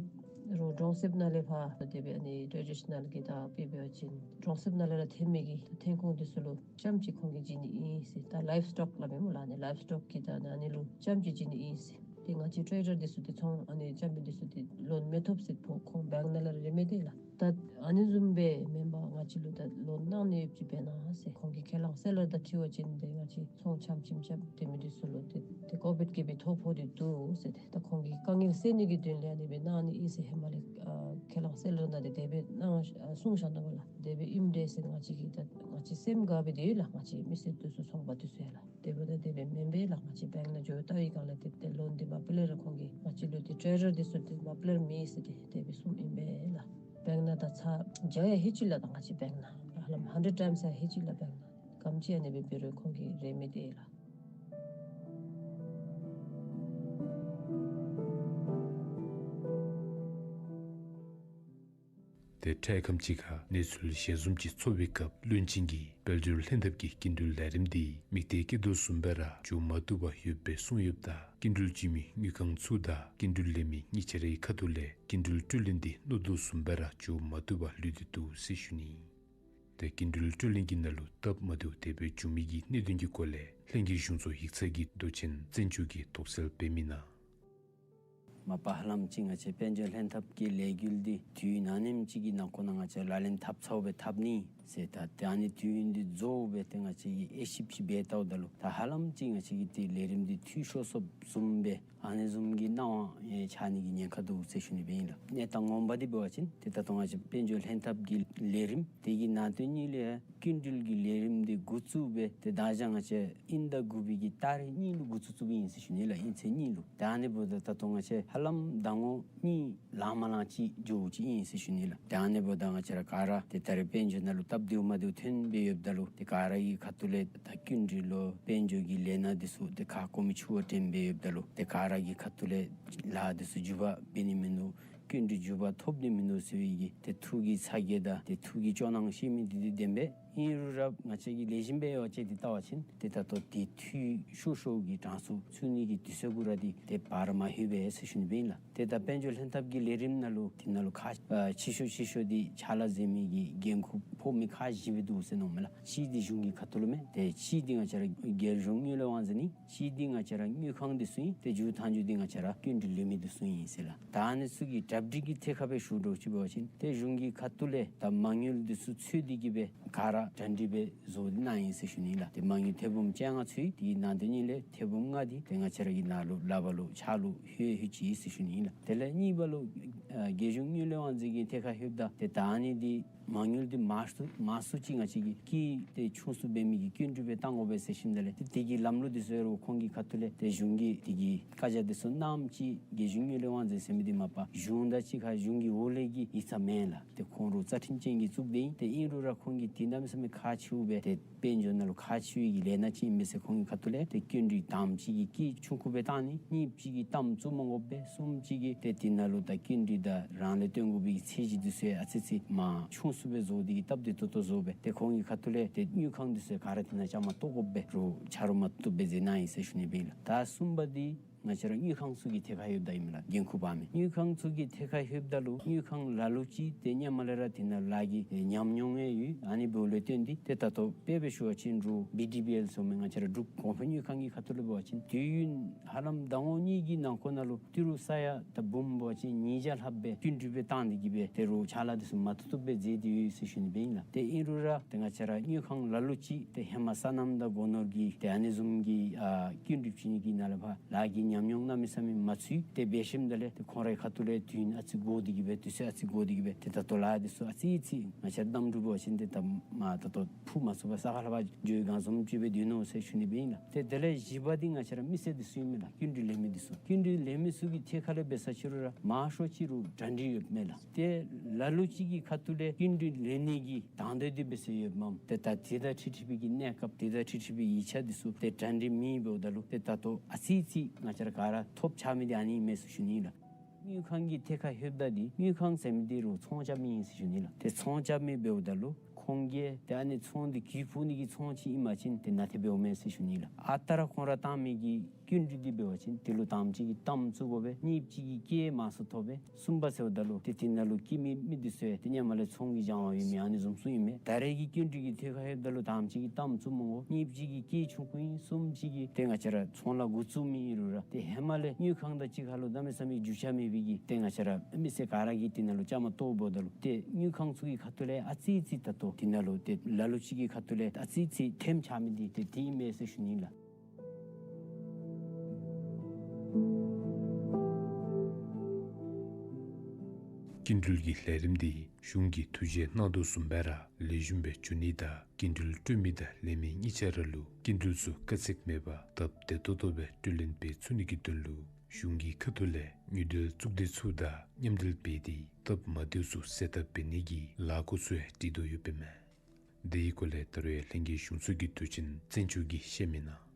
རོགས་གྲོང་གསེབ་ནང་ལས་ཕར་དེ་སྦེ་ཨ་ནི་ཊེ་རེ་ཌི་ཤ་ནཱལ་གྱི་ད་དཔེ་འབད་བ་ཅིན་གྲོང་གསེབ་ནང་ལས་ར་ཐོན་མི་གི་ཐོན་ཁུངས་འདི་ཚུ་ལུ་ཙམ་ཅིག་ཁོང་གིས་བྱིན་ནི་ཨིན་ཟེར། ད་ལའིབ་སི་ཊོག་སླབ་མས་སྨོ་ལགས། ཨ་ནི་ལའིབ་སི་ཊོག་གི་ད་ཨ་ནི་ལུ་ཙམ་ཅིག་བྱིན་ནི་ཨིན་ཟེར། ཏེ་ང་བཅས་ཊེ་རེ་ཌར་འདི་ཚུ་འདི་ཚོང་ཨ་ནི་རྐྱབ་མི་འདི་ཚུ་འདི་ལོན་མི་ཐོབ་ཟེར་ཁོང་བེངཀ་ནང་ལས་ར་རེ་མི་སྟེར་ལགས། ད་ཨ་ནི་བཟུམ་སྦེ་མེན་པར་ང་བཅས་ལུ་ད་ལོན་གནང་ནི་ཡོདཔ་ཅིག་འབད་གནང་ཟེར། ཁོང་གིས་ཁས་བླངས་སེལ་ལར་དང་འཁྲིལ་བ་ཅིན་ཏེ་ང་བཅས་ཚོང་ཙམ་ཅིག་རྐྱབ་སྡོད་མི་འདི་ཚུ་ལུ་ཏེ་ཏེ་ཀོ་བིཌ་གིས་སྦེ་ཐོ་ཕོག་སྟེ་འདུག་ཟེར། ཏེ་ད་ཁོང་གི་དཀའ་ངལ་སེལ་ནི་གི་དོན་ལས་ཨ་ནི་སྦེ་གནང་ནི་ཨིན་ཟེར་ཧེ་མ་ལས་ཨ་ཁས་བླངས་སེལ་ལར་ནང་ཏེ་དེ་སྦེ་གནང་ཨ་གསུངས་བཞག་ནུག་པ་ལགས། དེ་སྦེ་ཨིནམ་འདྲས་ཟེར་ང་བཅས་ཀྱིས་ད་ང་བཅས་སེམས་དགའ་སྦེ་སྡོད་ཡི་ལགས། ང་བཅས་མི་སེར་འདི་ཚུ་ཚོང་པ་འདི་ཚུ་ཡང་ལགས། དེ་འབདཝ་ད་དེ་སྦེ་མེན་པས་ལགས། ང་བཅས་བེངཀ་ནང་འགྱོ་བལྟ་བའི་སྒང་ལས་ཏེ་ཏེ་ལོན་འདི་མ་པ་ལས་ར་ཁོང་གིས་ང་བཅས་ལུ་ཏེ་ཊེ་རེ་ཌར་འདི་ཚུ་ཏེ་མ་པ་ལས་ར་མེད་ཟེར་ཏེ་དེ་སྦེ་གསུངམ་ཨིན་པས་ལགས། བེངཀ་ནང་ད་ཚར་བརྒྱ་ཡང་ལྷོད་ཅི་ལགས། ད་ང་བཅས་བེངཀ་ནང་ཧ་ལམ་ཧན་ཌེཌ་ཊའིམསི་ཡང་ལྷོད་ཅི་ལགས། བེངཀ་ནང་ག་དེམ་ཅིག་ཨ་ནི་སྦེ་འབད་རུང་ཁོང་གིས་རེ་མི་སྟེར་ལགས། ཏེ་འཕྲལ་ཁམས་ཅིག་ཁར་གནས་ཚུལ་གཞན་བཟུམ་ཅིག་ཚོར་བའི་སྐབས་བློན་ཆེན་གྱིས་དཔལ་འབྱོར་ལྷན་ཐབས་ཀྱི་སྐྱིན་འགྲུལ་ལས་རིམ་འདི་དམིགས་གཏད་བསྐྱེད་དོ་བཟུམ་སྦེ་ར་འགྱོ་མ་བཏུབ་པར་ཡོདཔ་སྦེ་གསུངས་ཡོདཔ་ད་སྐྱིན་འགྲུལ་བྱིན་མི་དངུལ་ཁང་ཚུ་དང་སྐྱིན་འགྲུལ་ལེན་མི་གཉིས་ཆ་རའི་ཁ་ཐུག་ལས་སྐྱིན་འགྲུལ་སྤྲོད་ལེན་འདི་མནོ་དོ་བཟུམ་སྦེ་ར་འགྱོ་མ་བཏུབ་པར་ལུས་ཏེ་འདུག་ཟེར་ཞུ་ནི། ཏེ་སྐྱིན་འགྲུལ་སྤྲོད་ལེན་གྱི་ནང་ལུ་སྟབས་མ་བདེཝ་དེ་སྦེ་བྱུང་མི་གི་གནད་དོན་གྱི་སྐོར་ལས་ལྷན་རྒྱས་གཞུང་ཚོགས་ཡིག་ཚང་གི་མདོ་ཆེན་བཙན་སྐྱོགས་ཀྱིས་དོགས་སེལ་འབད་མི་ནང་མ་པ་ཧ་ལམ་ཅིག་ང་བཅས་དཔལ་འབྱོར་ལྷན་ཐབས་ཀྱི་ལས་འགུལ་འདི་དུས་ནམ་ཡིན་ཅིག་གི་ནང་འཁོད་ནང་ང་བཅས་ལག་ལེན་འཐབ་ཚརཝ་སྦེ་འཐབ་ནི་ཟེར། ད་ཏེ་ཨ་ནི་དུས་ཡུན་འདི་རྫོགས་སྦེ་ཏེ་ང་བཅས་ཀྱིས་དབྱེ་ཞིབ་ཅིག་འབད་བལྟཝ་ད་ལུ་ད་ཧ་ལམ་ཅིག་ང་བཅས་ཀྱི་ཏེ་ལས་རིམ་འདི་འཐུས་ཤོར་སོཔ་བཟུམ་སྦེ་ཨ་ནི་བཟུམ་གྱི་སྣང་བ་ཡང་ཆགས་ནི་གི་ཉེན་ཁ་འདུག་ཟེར་ཞུ་ནི་སྦེ་ཨིན་ལགས། གནས་སྟངས་ངོ་མ་འདི་འབད་བ་ཅིན་ཏེ་ད་ལྟོ་ང་བཅས་དཔལ་འབྱོར་ལྷན་ཐབས་ཀྱི་ལས་རིམ་དེ་གི་ནང་དོན་གཉིས་ལས་སྐྱིན་འགྲུལ་གྱི་ལས་རིམ་འདི་འགོ་བཙུགས་སྦེ་ཏེ་ད་ཅི་ང་བཅས་དབྱིན་ཟླ་དགུ་པའི་གི་ཏ་རིག་གཉིས་ལུ་འགོ་བཙུགས་བཙུགསཔ་ཨིན་ཟེར་ཞུ་ནི་ལགས། དབྱིན་ཚེས་གཉིས་ལུ། ད་ཨ་ནི་འབདཝ་ད་ད་ལྟོ་ང་བཅས་ཧ་ལམ་ཟླ་ངོ་གཉིས་ལང་མ་ལང་ཅིག་འགྱོཝ་ཅིག་ཨིན་ཟེར་ཞུ་ནི་ལགས། ད་ཨ་ནི་འབདཝ་ད་ང་བཅས་ར་ག་ར་ཏེ་ད་རེས་དཔལ་འབྱོར་ནང་ལུ་སྟབས་བདེཝ་མ་བདེཝ་ཐོན་སྦེ་ཡོདཔ་ད་ལུ་ཏེ་ག་ར་གི་ཁ་ཐུག་ལས་ད་སྐྱིན་འགྲུལ་ལོ་དཔལ་འབྱོར་གྱི་ལས་སྣ་འདི་ཚུ་ཏེ་ཁ་སྐོམ་མི་ཆུ་བ་འདྲན་སྦེ་ཡོདཔ་ད་ལུ་ཏེ་ག་ར་གི་ཁ་ཐུག་ལས་ལཱ་འདི་ཚུ་མགྱོགས་པ་འབད་ནི་མིན་འདུག། སྐྱིན་འགྲུལ་མགྱོགས་པ་ཐོབ་ནི་མིན་འདུག་ཟེར་བའི་གི་ཏེ་ཐུགས་ཀྱི་ཚ་གྱང་དང་ཏེ་ཐུགས་ཀྱི་སྐྱོ་སྣང་བཤད་མི་འདི་འདི་བདེན་པས། ཨིན་རུང་ར་ང་བཅས་ཀྱིས་ལེགས་ཤོམ་སྦེ་ཡོ་བཅད་དེ་བལྟ་བ་ཅིན་ཏེ་ད་ལྟོ་ཏེ་འཐུས་ཤོར་ཤོར་གྱི་གྲངས་སུ་ཚུད་ནི་གི་དུས་ཚོད་གུ་ར་འདི་ཏེ་བར་མ་ལྷོད་པས་ཟེར་ཞུ་ནི་སྦེ་ཨིན་ལགས། ཏེ་ད་དཔལ་འབྱོར་ལྷན་ཐབས་ཀྱི་ལས་རིམ་ནང་ལུ་དེ་ནང་ལུ་ཁག་ཨ་ཆེ་ཤོས་ཆེ་ཤོས་འདི་ཕྱག་ལཱ་མཛད་མི་གི་འགན་ཁུར་ཕོག་མི་ཁག་བཞི་སྦེ་འདུག་ཟེར་མནོཝ་མས་ལགས། གཅིག་འདི་གཞུང་གི་ཁ་ཐུག་ལུ་མས། ཏེ་གཅིག་འདི་ང་བཅས་ར་རྒྱལ་གཞུང་དངུལ་ལས་དབང་འཛིན་ཨིན། གཅིག་འདི་ང་བཅས་ར་དངུལ་ཁང་འདི་ཚུ་ཨིན། ཏེ་མཇུག་མཐའ་མཇུག་འདི་ང་བཅས་ར་སྐྱིན་འགྲུལ་ལེན་མི་འདི་ཚུ་ཨིན་ཟེར་ལགས། ད་ཨ་ནི་ཚུ་གི་གྲ་སྒྲིག་གི་ཐད་ཁར་སྦེ་ཞུ་དོ་ཅིག་འབད་བ་ཅིན་ཏེ་གཞུང་གི་ཁ་ཐུག་ལས་ད་མ་དངུལ་འདི་ཚུ་འཚོལ་ཏེ་གི་སྦེ་ག་ར་གྲ་སྒྲིག་སྦེ་བཟོ་སྟེ་གནང་ཡི་ཟེར་ཞུ་ནི་ལགས། ཏེ་མ་དངུལ་ཐེར་འབུམ་བཅོ་ལྔ་འཚོལ་ཡི། དེ་གི་ནང་དོན་གཉིས་ལས་ཐེར་འབུམ་ལྔ་འདི་ཏེ་ང་བཅས་ར་གི་ནཱ་ལུ་ལག་པར་ལུ་ཕྱག་ལུ་ལྷོད་ལྷོད་ཅི་ཟེར་ཞུ་ནི་ལགས། དེ་ལས་གཉིས་པ་ལུ་ཨ་རྒྱལ་གཞུང་དངུལ་ལས་དབང་འཛིན་གྱི་ཐད་ཁར་ལྷོདཔ་ད་ཏེ་ད་ཨ་ནི་འདི་མ་དངུལ་འདི་མང་སུ་མང་སུ་ཅིག་ང་བཅས་ཀྱིས་ཀྱི་ཏེ་ཆུང་སུ་འབད་མི་གི་སྐྱིན་འགྲུལ་སྦེ་བཏང་དགོ་པས་ཟེར་ཞུཝ་ད་ལས་ཏེ་དེ་གི་ལམ་ལུགས་འདི་ཚུ་ཡང་ར་ཁོང་གི་ཁ་ཐུག་ལས་ཏེ་གཞུང་གི་དེ་གི་བཀའ་རྒྱ་འདི་ཚུ་གནངམ་ཅིག་རྒྱལ་གཞུང་དངུལ་ལས་དབང་འཛིན་ཟེར་མི་འདི་མ་པ་གཞུང་དང་གཅིག་ཁར་གཞུང་གི་འོག་ལས་ཀྱི་ཡིག་ཚང་མེན་ལགས། ཏེ་ཁོང་ར་རྩ་ཁྲིམས་ཅན་གྱིས་བཙུགས་ཏེ་ཨིན། ཏེ་ཨིན་རུང་ར་ཁོང་གིས་དེ་གནམ་མེད་ས་མེད་ཁག་ཆེཝ་སྦེ་ཏེ་དཔལ་འབྱོར་ནང་ལུ་ཁག་ཆེ་བའི་གི་ལས་སྣ་ཅིག་ཨིན་པས་ཟེར་ཁོང་གི་ཁ་ཐུག་ལས་ཏེ་སྐྱིན་འགྲུལ་དངམ་ཅིག་གི་ཀྱི་ཆུང་ཀུ་སྦེ་བཏང་ནི། གཉིས་ཅིག་གི་གཏམ་བཙུགས་མ་དགོ་པས། གསུམ་ཅིག་གིས་ཏེ་དེ་ནང་ལུ་ད་སྐྱིན་འགྲུལ་དང་རང་ལས་བཏོན་དགོ་པའི་ཚད་གཞི་འདི་ཚུ་ཡང་ཨ་ཙི་ཙི་མར་ཆུང་སུ་སྦེ་བཟོ་སྟེ་གི་སྟབས་བདེ་ཏོག་ཏོ་བཟོ་སྦེ་ཏེ་ཁོང་གི་ཁ་ཐུག་ལས་ཏེ་དངུལ་ཁང་འདི་ཚུ་ག་ར་དེ་ནང་བཅའ་མར་གཏོགས་དགོ་པས། རོགས་ཆ་རོགས་མ་བཏུབ་སྦེ་མཛད་གནང་ཡི་ཟེར་ཞུ་ནི་སྦེ་ཨིན་ལགས། ད་གསུམ་པ་འདི་ ང་བཅས་ར་དངུལ་ཁང་ཚུ་གི་ཐད་ཁར་ལྷོདཔ་ད་ཨིན་མས་ལགས། འགན་ཁུར་འབག་མི་དངུལ་ཁང་ཚུ་གི་ཐད་ཁར་ལྷོདཔ་ད་ལུ་དངུལ་ཁང་ལ་ལུ་ཅིག་ཏེ་ཧེ་མ་ལས་ར་དེ་ནང་ལཱ་གི་ཉམས་མྱོང་ཡང་ཡོད། ཨ་ནི་འབདཝ་ལས་བརྟེན་ཏེ་ཏེ་ད་ལྟོ་དཔེ་སྦེ་ཞུ་བ་ཅིན་རུང་བི་ཌི་བི་ཨེལ་ཟེར་མི་ང་བཅས་ར་འབྲུག་གོང་འཕེལ་དངུལ་ཁང་གི་ཁ་ཐུག་ལས་འབད་བ་ཅིན་དུས་ཡུན་ཧ་ལམ་ཟླ་ངོ་གཉིས་ཀྱི་ནང་འཁོད་ནང་ལུ་ཏི་རུ་ས་ཡ་ད་འབུམ་འབད་བ་ཅིན་ཉིས་བརྒྱ་ལྷགཔ་སྦེ་སྐྱིན་འགྲུལ་སྦེ་བཏང་སྟེ་གིས་སྦེ་ཏེ་རུང་ཕྱག་ལཱ་འདི་ཚུ་མ་བཏུབ་བཏུབ་སྦེ་མཛད་དེ་ཡོད་ཟེར་ཞུ་ནི་སྦེ་ཨིན་ལགས། ཏེ་ཨིན་རུང་ར་ཏེ་ང་བཅས་ར་དངུལ་ཁང་ལ་ལུ་ཅིག་ཏེ་ཧེ་མ་སོ་ནམ་དང་སྒོ་ནོར་གྱི་ཏེ་ཨ་ནི་བཟུམ་གྱི་ཨ་སྐྱིན་འགྲུལ་བྱིན་ནི་གི་ནང་ལས་ཕར་ལཱ་གི་ཉམས་མྱོང་གནམ་མེད་ས་མེད་མ་ཚུད། ཏེ་འབད་ཞིནམ་ད་ལས་ཏེ་ཁོང་རའི་ཁ་ཐུག་ལས་དུས་ཡུན་ཨ་ཙི་འགོར་ཏེ་གིས་སྦེ་དུས་ཚོད་ཨ་ཙི་འགོར་ཏེ་གིས་སྦེ་ཏེ་ད་ལྟོ་ལཱ་འདི་ཚུ་ཨ་ཙི་ཙི་ང་བཅས་ར་གནམ་གྲུ་འབད་བ་ཅིན་ཏེ་ད་མ་ད་ལྟོ་ཕུ་མ་ཚུགས་པར་ས་ཁ་ལས་ཕར་འགྱོ་བའི་སྒང་བཟུམ་ཅིག་སྦེ་སྡོད་ནུག་ཟེར་ཞུ་ནི་སྦེ་ཨིན་ལགས། ཏེ་དེ་ལས་བཞི་པ་འདི་ང་བཅས་ར་མི་སེར་འདི་ཚུ་ཨིན་མས་ལགས། སྐྱིན་འགྲུལ་ལེན་མི་འདི་ཚུ། སྐྱིན་འགྲུལ་ལེན་མི་ཚུ་གི་ཐད་ཁ་ལས་འབད་ས་ཅིག་རུང་ར་མང་ཤོས་ཅིག་རུང་གྲ་སྒྲིག་ཡོདཔ་མས་ལགས། ཏེ་ལ་ལུ་ཅིག་གི་ཁ་ཐུག་ལས་སྐྱིན་འགྲུལ་ལེན་ནི་གི་དང་འདོད་འདི་འབད་སར་ཡོདཔ་མས། ཏེ་ད་དེ་དང་འཁྲིལ་འཁྲིལ་བའི་གི་གནས་སྐབས་དེ་དང་འཁྲིལ་འཁྲིལ་བའི་ཡིག་ཆ་འདི་ཚུ་ཏེ་གྲ་སྒྲིག་མེད་འབདཝ་ད་ལུ་ཏེ་ད་ལྟོ་ཨ་ཙི་ཙི་ང་བཅས་ར་ག་ར་ཐོབ་ཆགས་མི་འདི་ཨ་ནི་ཨིན་མས་ཟེར་ཞུ་ནི་ལགས། དངུལ་ཁང་གི་ཐད་ཁར་ལྷོདཔ་ད་འདི་དངུལ་ཁང་ཟེར་མི་འདི་རུང་ཚོང་རྐྱབ་མི་ཨིན་ཟེར་ཞུ་ནི་ལགས། ཏེ་ཚོང་རྐྱབ་མི་འབདཝ་ད་ལུ་ཁོང་གིས་ཏེ་ཨ་ནི་ཚོང་འདི་གུ་ཕུག་ནི་གི་ཚོང་ཅིག་ཨིན་པ་ཅིན་ཏེ་ནན་ཏན་འབདཝ་མས་ཟེར་ཞུ་ནི་ལགས། ཨ་རྟག་ར་ཁོང་ར་བཏང་མི་གི་སྐྱིན་འགྲུལ་འདི་འབད་བ་ཅིན་དེ་ལུ་དང་པ་ཅིག་གི་གཏའམ་བཙུགས་དགོ་པས། གཉིས་པ་ཅིག་གི་སྐྱེད་མང་སུ་ཐོབ་པས། གསུམ་པ་ཟེརཝ་ད་ལུ་ཏེ་དེ་ནང་ལུ་སྐྱེད་མི་མི་འདི་ཚུ་ཡང་ཏེ་ཧེ་མ་ལས་ཚོང་གི་སྦྱང་བ་ཡོད་མི་ཨ་ནི་བཟུམ་ཚུ་ཨིན་མས། ད་རེས་ཀྱི་སྐྱིན་འགྲུལ་གྱི་ཐད་ཁར་ལྷོདཔ་ད་ལུ་དང་པ་ཅིག་གི་གཏའམ་བཙུགས་མི་དགོ། གཉིས་པ་ཅིག་གི་སྐྱེད་ཆུང་ཀུ་ཨིན། གསུམ་པ་ཅིག་གིས་ཏེ་ང་བཅས་ར་ཚོང་ལཱ་འགོ་བཙུགས་མི་ཨིན་རུང་ར་ཏེ་ཧེ་མ་ལས་དངུལ་ཁང་དང་གཅིག་ཁར་ལུ་གནམ་མེད་ས་མེད་རྒྱུས་ཆ་མེད་པའི་གི་ཏེ་ང་བཅས་ར་མི་སེར་ག་ར་གིས་དེ་ནང་ལུ་བཅའ་མར་གཏོགས་འབདཝ་ད་ལུ་ཏེ་དངུལ་ཁང་ཚུ་གི་ཁ་ཐུག་ལས་ཨ་ཙི་ཙི་ད་ལྟོ་དེ་ནང་ལུ་ཏེ་ལ་ལུ་ཅིག་གི་ཁ་ཐུག་ལས་ཨ་ཙི་ཙི་ཐེམ་ཆགས་མི་འདི་ཏེ་དེ་ཨིན་མས་ཟེར་ཞུ་ནི་ལགས། སྐྱིན་འགྲུལ་གྱི་ལས་རིམ་འདི་གཞུང་གིས་ཐུགས་བཞེད་གནང་དོ་བཟུམ་སྦེ་ར་ལེགས་ཤོམ་སྦེ་འགྱོ་ནི་དང་སྐྱིན་འགྲུལ་སྤྲོད་མི་དང་ལེན་མི་གཉིས་ཆ་ར་ལུ་སྐྱིན་འགྲུལ་ཚུ་དཀའ་ཚེགས་མེད་པར་སྟབས་བདེ་ཏོག་ཏོ་སྦེ་སྤྲོད་ལེན་འབད་ཚུགས་ནི་གི་དོན་ལུ་གཞུང་གི་ཁ་ཐུག་ལས་དངུལ་འབྲེལ་གཙུག་སྡེ་ཚུ་དང་མཉམ་འབྲེལ་འབད་དེ་སྟབས་མ་བདེཝ་ཚུ་སེལ་ཐབས་འབད་ནི་གི་ལས་འགུལ་ཚུ་ཡང་སྒྲིག་དོ་ཡོདཔ་ཨིན་མས། དེའི་སྐོར་ལས་ད་རུང་ཡང་ལྷན་རྒྱས་གཞུང་ཚོགས་ཀྱི་དུས་ཆེན་བཙན་སྐྱོགས་ཀྱིས་བཤད་མི་ནང་།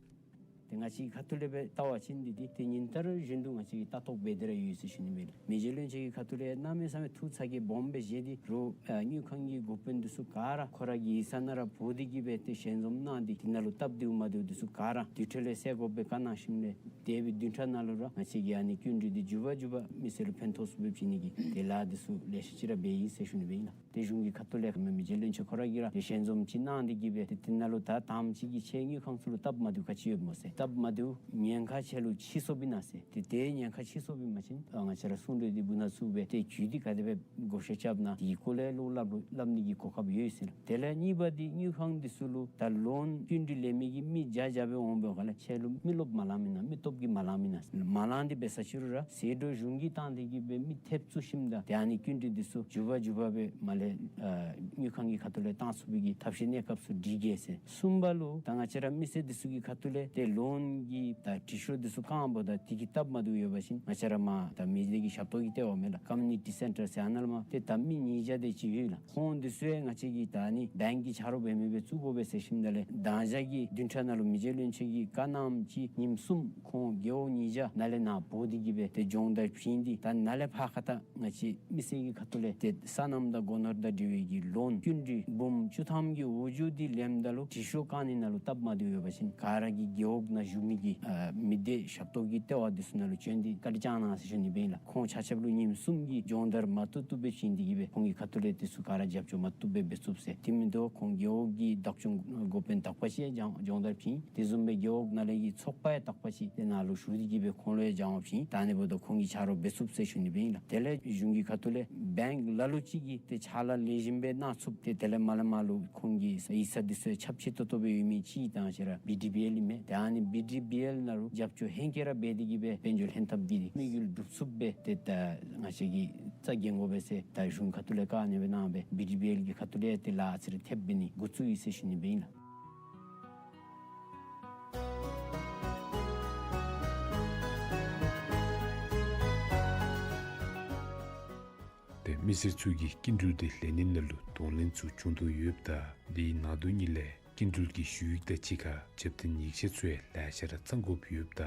ཏེ་ང་བཅས་ཀྱི་ཁ་ཐུག་ལས་འབད་བལྟ་བ་ཅིན་འདི་འདི་ཏེ་ཉིན་ལྟར་བཞིན་དུ་ང་བཅས་ཀྱིས་ལྟ་རྟོག་འབད་དེ་ར་ཡོད་ཟེར་ཞུ་ནི་མས། མི་རྗེ་བློན་ཆེན་གྱི་ཁ་ཐུག་ལས་གནམ་མེད་ས་མེད་ཐུགས་ཚ་གྱང་སྦོམ་སྦེ་བཞེས་ཏེ་རུང་ཨ་དངུལ་ཁང་གི་འགོ་དཔོན་འདི་ཚུ་ག་ར་ཁོ་ར་གི་ཡིག་ཚང་ནང་ར་འབོ་སྟེ་གིས་སྦེ་ཏེ་ཞལ་འཛོམས་གནང་སྟེ་དེ་ནང་ལུ་སྟབས་བདེཝ་མ་བདེཝ་འདི་ཚུ་ག་ར་དེ་འཕྲོ་ལས་སེལ་དགོ་པའི་བཀའ་གནང་ཞིནམ་ལས་དེ་སྦེ་བདུན་ཕྲག་ནང་ལུ་ར་ང་བཅས་ཀྱིས་ཨ་ནི་སྐྱིན་འགྲུལ་འདི་མགྱོགས་པ་མགྱོགས་པ་མི་སེར་ལུ་ཕན་ཐོགས་ཚུགསཔ་སྦེ་བྱིན་ནི་གི་ཏེ་ལཱ་འདི་ཚུ་ལེ་ཤ་ཅིག་ར་འབད་ཡི་ཟེར་ཞུ་ནི་སྦེ་ཨིན་ལགས། ཏེ་གཞུང་གི་ཁ་ཐུག་ལས་མི་རྗེ་བློན་ཆེན་ཁོ་ར་གིས་ར་ཏེ་ཞལ་འཛོམས་ཅིག་གནང་སྟེ་གིས་སྦེ་ཏེ་དེ་ནང་ལུ་ད་དང་པ་ཅིག་གིས་ཁྱེད་དངུལ་ཁང་ཚུ་ལུ་སྟབས་མ་བདེཝ་ག་ཅི་ཡོདཔ་སྨོ་ཟེར། སྟབས་མ་བདེཝ་ཉེན་ཁ་ཆེ་ལུགས་ཕྱིས་སོཔ་ཨིན་ན་ཟེར། ཏེ་དེ་ཉེན་ཁ་ཕྱིས་སོཔ་ཨིན་པ་ཅིན་ང་བཅས་ར་གསུང་གྲོས་འདི་སྦུག་ནང་བཙུགས་སྦེ་ཏེ་རྒྱུ་འདི་ག་དེ་སྦེ་བགོ་བཤའ་རྐྱབ་ན་དེའི་སྐོར་ལས་ལོག་སླབ་སླབ་ནི་གི་གོ་སྐབས་ཡོད་ཟེར། དེ་ལས་གཉིས་པ་འདི་དངུལ་ཁང་འདི་ཚུ་ལུ་ད་ལོན་སྐྱིན་འགྲུལ་ལེན་མི་གི་མི་བརྒྱ་བརྒྱ་སྦེ་འོང་བའི་སྒང་ལས་ཁྱེད་ལུ་མི་རློབས་མ་ལང་མེན་ན། མི་སྟོབས་ཀྱིས་མ་ལང་མེན་ན། མ་ལང་སྟེ་འབད་ས་ཅིག་རུང་ར་ཟད་འགྲོ་གཞུང་གིས་བཏང་སྟེ་གིས་སྦེ་མི་ཐེབས་བཙུགས་ཞིནམ་ད་ཏེ་ཨ་ནི་སྐྱིན་འགྲུལ་འདི་ཚུ་མགྱོགས་པ་མགྱོགས་པ་སྦེ་མར་ལས་ཨ་དངུལ་ཁང་གི་ཁ་ཐུག་ལས་བཏང་ཚུགས་པའི་གི་ཐབས་ཤེས་གནས་སྐབས་ཚུ་སྒྲིག་གེ་ཟེར། གསུམ་པ་ལུ་ད་ང་བཅས་ར་མི་སེར་འདི་ཚུ་གི་ཁ་ཐུག་ལས་ཏེ་ལོན་གྱི་ད་དྲི་ཤོག་འདི་ཚུ་བཀང་འབདཝ་ད་དེ་གི་སྟབས་མ་བདེཝ་ཡོད་པ་ཅིན་ང་བཅས་ར་མར་ད་མི་སྡེ་གི་ཞབས་ཏོག་གི་ལྟེ་བ་མས་ལགས། ཀོ་མིའུ་ནི་ཊི་སེན་ཊར་ཟེར་ཨ་ནཱ་ལས་མར་ཏེ་ད་མི་ཉིས་བརྒྱ་དེ་ཅིག་ཡོད་ལགས། ཁོང་འདི་ཚུ་ཡང་ང་བཅས་ཀྱིས་ད་ཨ་ནི་བེངཀ་གི་ཆ་རོགས་འབད་མི་སྦེ་བཙུགས་དགོ་པས་ཟེར་ཞིནམ་ད་ལས་མདང་ཞག་གི་བདུན་ཕྲག་ནང་ལུ་མི་རྗེ་བློན་ཆེན་གྱིས་བཀའ་གནངམ་ཅིག་ཉིནམ་གསུམ་ཁོང་རྒེད་འོག་ཉིས་བརྒྱ་ནཱ་ལས་ནཱ་འབོ་སྟེ་གིས་སྦེ་ཏེ་སྦྱོང་བརྡར་བྱིན་ཏེ་ད་ནཱ་ལས་ཕར་ཁ་ཐུག་ང་བཅས་མི་སེར་གྱི་ཁ་ཐུག་ལས་ཏེ་སོ་ནམ་དང་སྒོ་ནོར་དང་འབྲེལ་བའི་གི་ལོན་སྐྱིན་འགྲུལ་འབུམ་བཅུ་ཐམ་གྱི་འོག་འགྱོ་སྟེ་ལེནམ་ད་ལུ་དྲི་ཤོག་བཀང་ནི་ནང་ལུ་སྟབས་མ་བདེཝ་ཡོད་པ་ཅིན་ག་ར་གིས་རྒེད་འོག་ནང་བཞུགས་མི་གི་ཨ་མི་སྡེ་ཞབས་ཏོག་གི་ལྟེ་བ་འདི་ཚུ་ནང་ལུ་བྱོན་ཏེ་བཀའ་དྲིན་བསྐྱང་གནང་ཟེར་ཞུ་ནི་སྦེ་ཨིན་ལགས། ཁོང་ཆ་ཁྱབ་ལུ་ཉིནམ་གསུམ་གྱི་སྦྱོང་བརྡར་མ་བཏུབ་བཏུབ་སྦེ་བྱིན་ཏེ་གིས་སྦེ་ཁོང་གི་ཁ་ཐུག་ལས་དེ་ཚུ་ག་ར་རྒྱབ་སྐྱོར་མ་བཏུབ་སྦེ་འབད་ཚུགས་ཟེར། དེ་མིན་དུ་ཁོང་རྒེད་འོག་གི་བདག་སྐྱོང་འགོ་དཔོན་དག་པ་ཅིག་ཡང་སྦྱོང་བརྡར་བྱིན། དེ་བཟུམ་སྦེ་རྒེད་འོག་ནང་ལས་ཀྱི་ཚོགས་པ་ཡང་དག་པ་ཅིག་དེ་ནང་ལུ་ཞུ་སྟེ་གིས་སྦེ་ཁོང་ལུ་ཡང་སྦྱང་བ་བྱིན། ད་ཨ་ནི་འབདཝ་ད་ཁོང་གིས་ཆ་རོགས་འབད་ཚུགས་ཟེར་ཞུ་ནི་སྦེ་ཨིན་ལགས། དེ་ལས་གཞུང་གི་ཁ་ཐུག་ལས་བེངཀ་ལ་ལུ་ཅིག་གིས་ཏེ་ཕྱག་ལཱ་ལེགས་ཤོམ་སྦེ་གནང་ཚུགསཔ་ཏེ་དེ་ལས་མར་ལས་མར་ལུ་ཁོང་གི་ཡིག་ཚང་འདི་ཚུ་ཡང་ཁྱབ་ཆེ་ཏོག་ཏོ་སྦེ་ཡོད་མི་ཅིག་ད་ང་བཅས་ར་བི་ཌི་བི་ཨེལ་ཨིན་མས། ཏེ་ཨ་ནི་བི་ཌི་བི་ཨེལ་ནང་ལུ་རྒྱབ་སྐྱོར་ཧེང་སྐལ་ར་འབད་དེ་གིས་སྦེ་དཔལ་འབྱོར་ལྷན་ཐབས་ཀྱི་དམིགས་ཡུལ་འགྲུབ་ཚུགསཔ་སྦེ་ཏེ་ད་ང་བཅས་ཀྱིས་རྩ་འགེངས་དགོ་པས་ཟེར་ད་གཞུང་ཁ་ཐུག་ལས་བཀའ་ཨ་ནི་སྦེ་གནང་སྦེ་བི་ཌི་བི་ཨེལ་གྱི་ཁ་ཐུག་ལས་ཏེ་ལཱ་ཨ་ཙི་རེ་ཐེབས་འབད་ནི་འགོ་བཙུགས་ཡི་ཟེར་ཞུ་ནི་སྦེ་ཨིན་ལགས། ཏེ་མི་སེར་ཚུ་གིས་སྐྱིན་འགྲུལ་འདི་ལེན་ནི་ནང་ལུ་གདོང་ལེན་ཚུ་བྱུང་དོ་ཡོདཔ་ད་དེའི་ནང་དོན་ཉིད་ལས་སྐྱིན་འགྲུལ་གྱི་ཞུ་ཡིག་དང་གཅིག་ཁར་རྒྱབ་རྟེན་ཡིག་ཆ་ཚུ་ཡང་ལེ་ཤ་ར་ཚང་དགོཔ་ཡོདཔ་ད་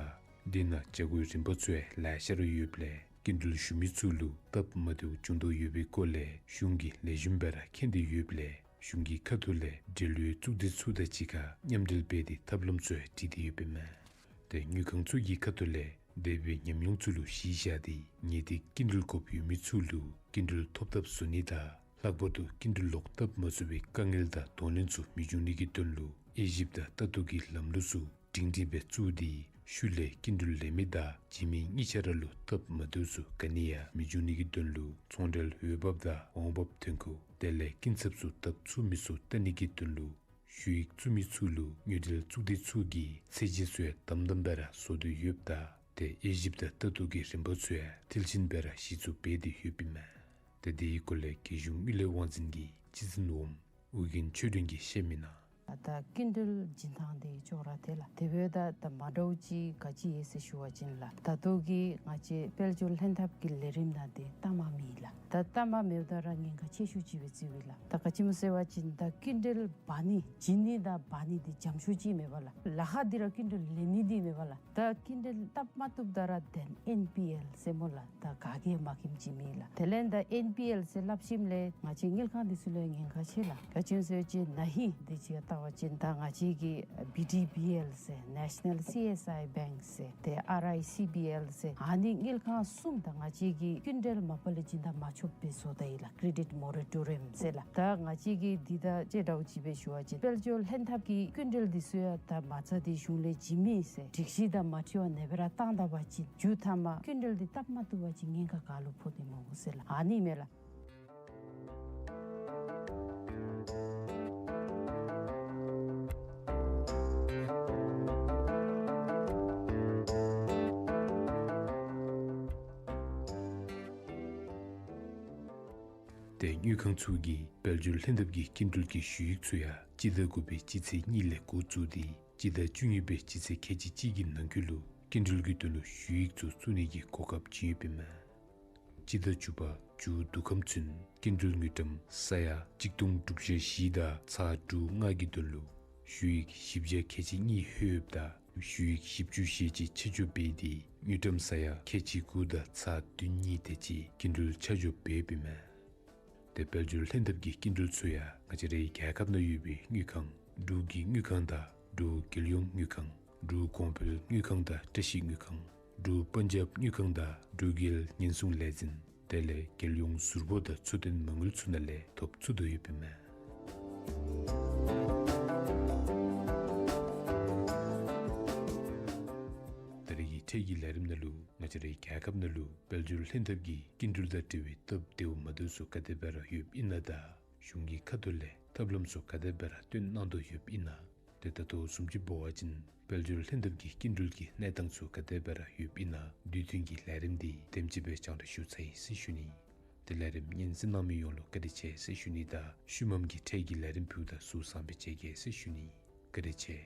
དེ་ནང་བྱ་སྒོའི་རིམ་པ་ཚུ་ཡང་ལེ་ཤ་ར་ཡོདཔ་ལས་སྐྱིན་འགྲུལ་ཞུ་མི་ཚུ་ལུ་སྟབས་མ་བདེཝ་བྱུང་དོ་ཡོད་པའི་སྐོར་ལས་གཞུང་གིས་ལེགས་ཤོམ་སྦེ་ར་མཁྱེན་ཏེ་ཡོདཔ་ལས་གཞུང་གི་ཁ་ཐུག་ལས་འབྲེལ་ཡོད་གཙུག་སྡེ་ཚུ་དང་གཅིག་ཁར་མཉམ་འབྲེལ་འབད་དེ་ཐབས་ལམ་ཚུ་ཡང་སྒྲིག་སྟེ་ཡོདཔ་ཨིན་མས། ཏེ་དངུལ་ཁང་ཚུ་གི་ཁ་ཐུག་ལས་ འདས་པའི་ཉམས་མྱོང་ཚུ་ལུ་གཞི་བཞག་སྟེ་ངེས་ཏིག་སྐྱིན་འགྲུལ་དགོཔ་ཡོད་མི་ཚུ་ལུ་སྐྱིན་འགྲུལ་ཐོབ་ཐབས་བཟོ་ནི་དང་ལྷག་པར་དུ་སྐྱིན་འགྲུལ་ལོག་བཏབ་མ་ཚུགས་པའི་དཀའ་ངལ་དང་གདོང་ལེན་ཚུ་མི་འབྱུང་ནི་གི་དོན་ལུ་དབྱེ་ཞིབ་དང་ལྟ་རྟོག་གི་ལམ་ལུགས་ཚུ་སྒྲིང་སྒྲིང་སྦེ་བཙུགས་ཏེ་ཤུལ་ལས་སྐྱིན་འགྲུལ་ལེན་མི་དང་བྱིན་མི་གཉིས་ཆ་ར་ལུ་སྟབས་མ་བདེཝ་ཚུ་ག་ནི་ཡང་མི་འབྱུང་ནི་གི་དོན་ལུ་ཚོང་འབྲེལ་འོས་འབབ་དང་འོང་འབབ་ཐོན་ཁུངས་དེ་ལས་སྐྱིན་ཚབ་ཚུ་བཏབ་ཚུགས་མི་ཚུ་བལྟ་ནི་གི་དོན་ལུ་ཞུ་ཡིག་བཙུགས་མི་ཚུ་ལུ་དངུལ་འབྲེལ་གཙུག་སྡེ་ཚུ་གིས་ཚད་གཞི་ཚུ་ཡང་དམ་དམ་སྦེ་ར་བཟོ་དོ་ཡོདཔ་ད་ཏེ་དབྱེ་ཞིབ་དང་ལྟ་རྟོག་གི་རིམ་པ་ཚུ་ཡང་མཐིལ་ཕྱིན་སྦེ་ར་གཞི་བཙུགས་འབད་དེ་ཡོདཔ་ཨིན་མས། ཏེ་དེའི་སྐོར་ལས་རྒྱལ་གཞུང་དངུལ་ལས་དབང་འཛིན་གྱི་སྤྱི་འཛིན་འོགམ་ཨོ་རྒྱན་ཆོས་སྒྲོན་གྱིས་བཤད་མི་ནང་ད་སྐྱིན་འགྲུལ་བྱིན་ཐངས་དེ་ཅོག་ར་འཐད་ལགས། དེ་འབདཝ་ད་ད་མ་འདྲཝ་ཅིག་ག་ཅི་ཡོད་ཟེར་ཞུ་བ་ཅིན་ལགས། ད་ལྟོ་གི་ང་བཅས་དཔལ་འབྱོར་ལྷན་ཐབས་ཀྱི་ལས་རིམ་ནང་དེ་གཏའ་མ་མེད་ལགས། ད་གཏའ་མ་མེདཔ་ད་ར་ཉེན་ཁ་ཆེ་ཤོས་ཅིག་སྦེ་བརྩིཝ་ཨིན་ལགས། ད་ག་ཅི་སྨོ་ཟེར་བ་ཅིན་ད་སྐྱིན་འགྲུལ་འབག་ནི་བྱིན་ནི་དང་འབག་ནི་དེ་འཇམ་ཤོས་ཅིག་མེད་པ་ལགས། ལཱ་ཁག་འདི་ར་སྐྱིན་འགྲུལ་ལེན་ནི་འདི་མེད་པ་ལགས། ད་སྐྱིན་འགྲུལ་བཏབ་མ་བཏུབ་ད་ར་དེན་ཨེན་པི་ཨེལ་ཟེར་སྨོ་ལགས། ད་ག་གིས་མ་མཁྱེནམ་ཅིག་མེད་ལགས། དེ་ལས་ད་ཨེན་པི་ཨེལ་ཟེར་སླབ་ཞིནམ་ལས་ང་བཅས་དངུལ་ཁང་འདི་ཚུ་ལུ་ཉེན་ཁ་ཆེ་ལགས། ག་ཅི་སྨོ་ཟེར་བ་ཅིན་ན་ཧིང་འདི་ཅིག་ཁར་བལྟ་བ་ཅིན་ད་ང་བཅས་ཀྱི་བི་ཌི་བི་ཨེལ་ཟེར་ནེ་ཤ་ནཱལ་སི་ཨེསི་ཨའི་བེངཀ་ཟེར་ཏེ་ཨར་ཨའི་སི་བི་ཨེལ་ཟེར་ཨ་ནི་དངུལ་ཁང་གསུམ་ད་ང་བཅས་ཀྱིས་སྐྱིན་འགྲུལ་མ་པ་ལས་བྱིན་ད་མ་ཆོགཔ་སྦེ་བཟོ་ད་ཡི་ལགས། ཀྲེ་ཌིཊ་མོ་ར་ཊོ་རི་ཡམ་ཟེར་ལགས། ད་ང་བཅས་ཀྱིས་འདི་དང་ཅིག་འདྲཝ་ཅིག་སྦེ་ཞུ་བ་ཅིན་དཔལ་འབྱོར་ལྷན་ཐབས་ཀྱི་སྐྱིན་འགྲུལ་འདི་ཚུ་ཡང་ད་མ་རྩ་འདི་གཞུང་ལས་བྱིན་མི་ཟེར་སྒྲིག་གཞི་དང་མ་འཁྲིལ་བར་ཨ་ནེ་སྦེ་ར་བཏང་ད་པ་ཅིན་མཇུག་མཐའ་མ་སྐྱིན་འགྲུལ་འདི་བཏབ་མ་བཏུབ་པ་ཅིན་ཉེན་ཁ་ག་ལུ་ཕོག་སྟེ་སྨོ་ཟེར་ལགས། ཨ་ནི་མས་ལགས། ཏེ་དངུལ་ཁང་ཚུ་གིས་དཔལ་འབྱོར་ལྷན་ཐབས་ཀྱི་སྐྱིན་འགྲུལ་གྱི་ཞུ་ཡིག་ཚུ་ཡང་སྤྱི་ཟླ་དགུ་པའི་སྤྱི་ཚེས་གཉིས་ལས་འགོ་བཙུགས་ཏེ་སྤྱི་ཟླ་བཅུ་གཉིས་པའི་སྤྱི་ཚེས་ཁལ་གཅིག་གཅིག་གི་ནང་འཁོད་ལུ་སྐྱིན་འགྲུལ་གྱི་དོན་ལུ་ཞུ་ཡིག་ཚུ་བཙུགས་ནི་གི་གོ་སྐབས་བྱིན་ཡོདཔ་ཨིན་མས། སྤྱི་ཟླ་བཅུ་པ་མཇུག་བསྡུ་ཁམས་ཚུན་སྐྱིན་འགྲུལ་དངུལ་ཀྲམ་ས་ཡ་གཅིག་སྟོང་དྲུག་བརྒྱ་བཞི་དང་ཚག་དྲུག་ལྔ་གི་དོན་ལུ་ཞུ་ཡིག་བཞི་བརྒྱ་ཁལ་གཅིག་གཉིས་ལྷོདཔ་ད་ཞུ་ཡིག་བཞི་བཅུ་ཞེ་གཅིག་ཆ་འཇོག་འབད་དེ་དངུལ་ཀྲམ་ས་ཡ་ཁལ་གཅིག་དགུ་དང་ཚག་བདུན་གཉིས་དེ་ཅིག་སྐྱིན་འགྲུལ་ཆ་འཇོག་འབད་ཡོདཔ་ཨིན་མས། ཏེ་དཔལ་འབྱོར་ལྷན་ཐབས་ཀྱི་སྐྱིན་འགྲུལ་ཚུ་ཡང་ང་བཅས་རའི་རྒྱལ་ཁབ་ནང་ཡོད་པའི་དངུལ་ཁང་འབྲུག་གི་དངུལ་ཁང་དང་འབྲུག་རྒྱལ་ཡོངས་དངུལ་ཁང་འབྲུག་གོང་འཕེལ་དངུལ་ཁང་དང་བཀྲ་ཤིས་དངུལ་ཁང་འབྲུག་པན་ཇབ་དངུལ་ཁང་དང་འབྲུག་རྒྱལ་ཉེན་སྲུང་ལས་འཛིན་དེ་ལས་རྒྱལ་ཡོངས་ཟུར་པོ་དང་ཚུ་དོན་མ་དངུལ་ཚུ་ནང་ལས་ཐོབ་ཚུགས་དོ་ཡོདཔ་ཨིན་མས། ད་རེས་ཀྱི་འཕྲལ་གྱི་ལས་རིམ་ནང་ལུ་ང་བཅས་རའི་རྒྱལ་ཁབ་ནང་ལུ་དཔལ་འབྱོར་ལྷན་ཐབས་ཀྱི་སྐྱིན་འགྲུལ་དང་འབྲེལ་བའི་སྟབས་བདེཝ་མ་བདེཝ་ཚུ་ག་དེ་སྦེ་ར་ཡོདཔ་ཨིན་ན་དང་གཞུང་གི་ཁ་ཐུག་ལས་ཐབས་ལམ་ཚུ་ག་དེ་སྦེ་ར་སྟོན་གནང་དོ་ཡོདཔ་ཨིན་ན། ཏེ་ད་ལྟོ་བཟུམ་ཅིག་འབད་བ་ཅིན་དཔལ་འབྱོར་ལྷན་ཐབས་ཀྱི་སྐྱིན་འགྲུལ་གྱི་གནས་སྟངས་ཚུ་ག་དེ་སྦེ་ར་ཡོདཔ་ཨིན་ན་དུས་མཐུན་གྱི་ལས་རིམ་འདི་དེམ་ཅིག་སྦེ་རྒྱང་བསྒྲགས་ཞུ་ཚར་ཡི་ཟེར་ཞུ་ནི། ཏེ་ལས་རིམ་སྙན་གསན་གནང་མི་ཡོངས་ལུ་བཀའ་དྲིན་ཆེ་ཟེར་ཞུ་ནི་དང་ཤུལ་མམ་གྱི་འཕྲལ་གྱི་ལས་རིམ་ཕུལཝ་ད་གཟུགས་བཟང་སྦེ་མཇལ་གེ་ཟེར་ཞུ་ནི། བཀའ་དྲིན་ཆེ།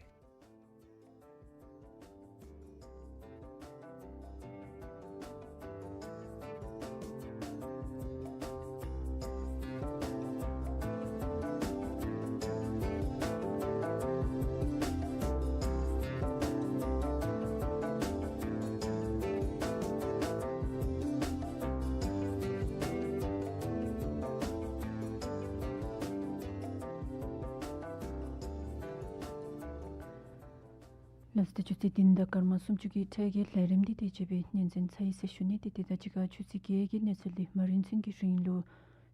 ལགས་སོ། ད་ཆུ་ཚོད་བདུན་དང་སྐར་མ་སུམ་ཅུ་གི་འཕྲལ་གྱི་ལས་རིམ་འདི་དེ་ཅིག་སྦེ་སྙན་གསན་ཚར་ཡི་ཟེར་ཞུ་ནི། ཏེ་དེ་དང་གཅིག་ཁར་ཆུ་ཚོད་བརྒྱད་ཀྱི་གནས་ཚུལ་འདི་མ་རིན་ཆེན་གྱིས་ཞུ་ནི་ལུ་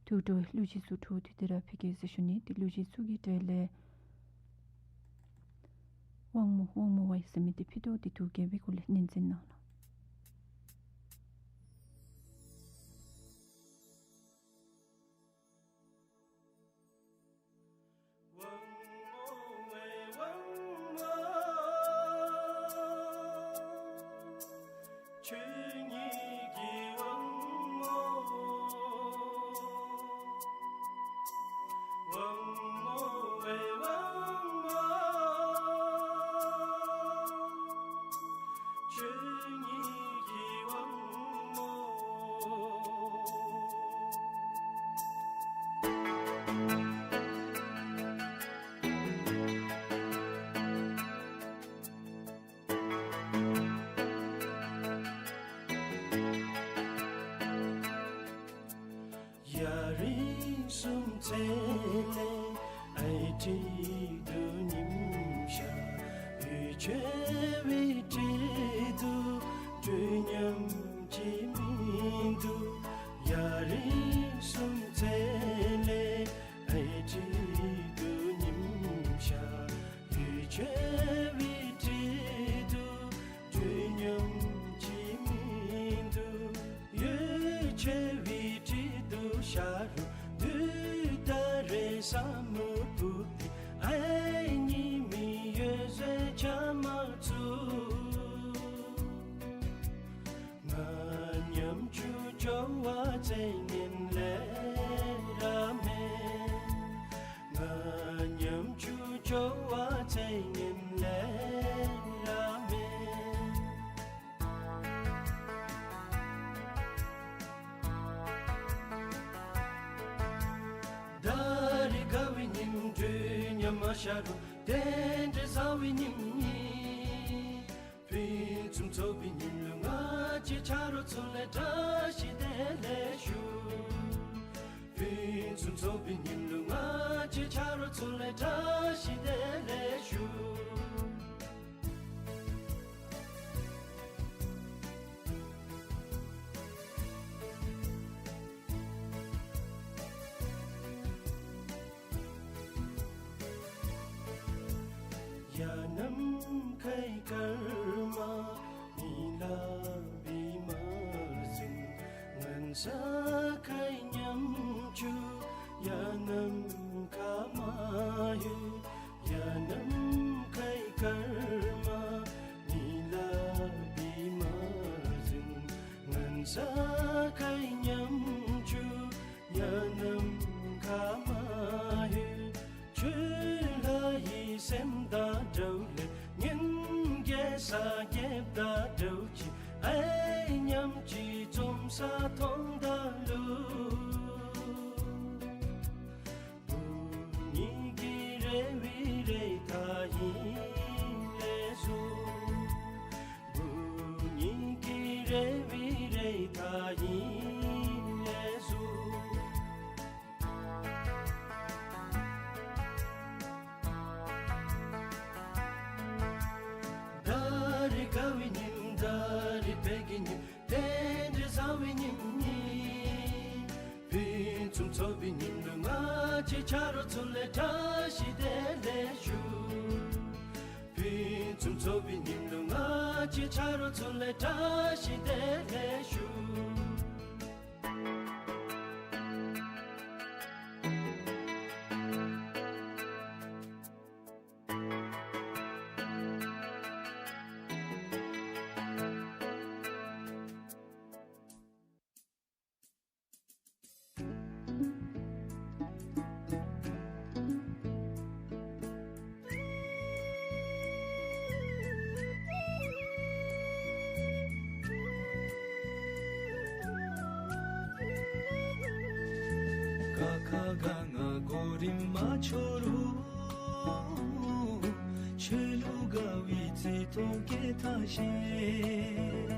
ཐུགས་སྤྲོ་བའི་གླུ་གཞས་ཚུ་འཁྲུགས་ཏེ་དེ་ར་ཕུལ་གེ་ཟེར་ཞུ་ནི། ཏེ་གླུ་གཞས་ཚུ་གི་གྲས་ལས་དབང་མོ་དབང་མོ་ཝའི་ཟེར་མི་འདི་ཕུལ་དོ། ཏེ་ཐུགས་དགྱེས་པའི་སྒོ་ལས་སྙན་གསན་གནང་ལགས། ཡ་རིང་གསུམ་ཚེ་ལས་ཨའི་ཊི་དུ་ཉིམ་ཤར་འོད་ཆེ་བའི་གྲལ་དུ་ དུས་མཉམ་གཅིག་མིན་འདུག། ཡར་རིམ་གསུམ་ཚེ་ལས་ཨའི་ཁྲིད་དུ་ཉིམ་ཤར། ཡུལ་ཆེ་བའི་ཁྲིད་དུ་དུས་མཉམ་གཅིག་མིན་འདུག། ཡུལ་ཆེ་བའི་ཁྲིད་དུ་ཤར་རུང་དུས་ད་རེས་ས་མུ་ཕུ་ཏི་ཨའི་ཉི་མའི་འོད་ཟེར་ཆ་མ་ཚུགས། ང་མཉམ་ཆུ་འགྱོ་བ་ཚེ་ངན་ལས་ར་མེད། ང་མཉམ་ཆུ་འགྱོ་བ་ཚེ་ངན་ལས་ར་མེད། ད་རེས་དགའ་བའི་ཉིནམ་དུས་མཉམ་མ་ཤར་རུང་རྟེན་འབྲེལ་བཟང་བའི་ཉིནམ་ཨིན། ཕུན་སུམ་ཚོགས་པའི་ཉིནམ་ལུ་ང་བཅས་ཆ་རོགས་ཚུ་ལས་བཀྲ་ཤིས་བདེ་ལེགས་ཞུ། ཕུན་སུམ་ཚོགས་པའི་ཉིནམ་ལུ་ང་བཅས་ཆ་རོགས་ཚུ་ལས་བཀྲ་ཤིས་བདེ་ལེགས་ཞུ། ཡར་ནམ་མཁའི་སྐར་མ་ཉིད་ལ་བི་མ་ཟིན། ངན་ས་མཁའི་ཉམ་ཆུང་ཡར་ནམ་མཁའ་མ་ལྷོད། ཡར་ནམ་མཁའི་སྐར་མ་ཉིད་ལ་བི་མ་ཟིན། ངན་ས་མཁའི་ཉམ་ཆུང་ཡར་ནམ་མཁའ་མ་ལྷོད། ཆོས་ལྷ་ཡི་སེམས་དང་འདྲཝ་ལས་ཉན་དགེ་ས་རྒྱལཔོ་དང་འདྲཝ་ཅིག་ཨའི་མཉམ་གཅིག་འཛོམས་ས་མཐོང་ད་ལུ། བུ་གཉིས་ཀྱི་རེ་བའི་རེ་ཐག་ཨིན་ལེགས་སོ། བུ་གཉིས་ཀྱི་རེ་བའི་རེ་ཐག་ཨིན་ལེགས་སོ། ད་རེས་དགའ་བའི་ཉིནམ་ད་རེས་དཔལ་གྱི་ཉིནམ་རྟེན་འབྲེལ་བཟང་བའི་ཉིནམ་ཨིན། ཕུན་སུམ་ཚོགས་པའི་ཉིནམ་ལུ་ང་བཅས་ཆ་རོགས་ཚུ་ལས་བཀྲ་ཤིས་བདེ་ལེགས་ཞུ། ཕུན་སུམ་ཚོགས་པའི་ཉིནམ་ལུ་ང་བཅས་ཆ་རོགས་ཚུ་ལས་བཀྲ་ཤིས་བདེ་ལེགས་ཞུ། ཀ་ཁ་ག་ང་གོ་རིམ་མ་འཆོལ་རུང་། ཆོས་ལུ་དགའ་བའི་བརྩེ་གདུང་སྐྱེ་ཐང་ཤིག།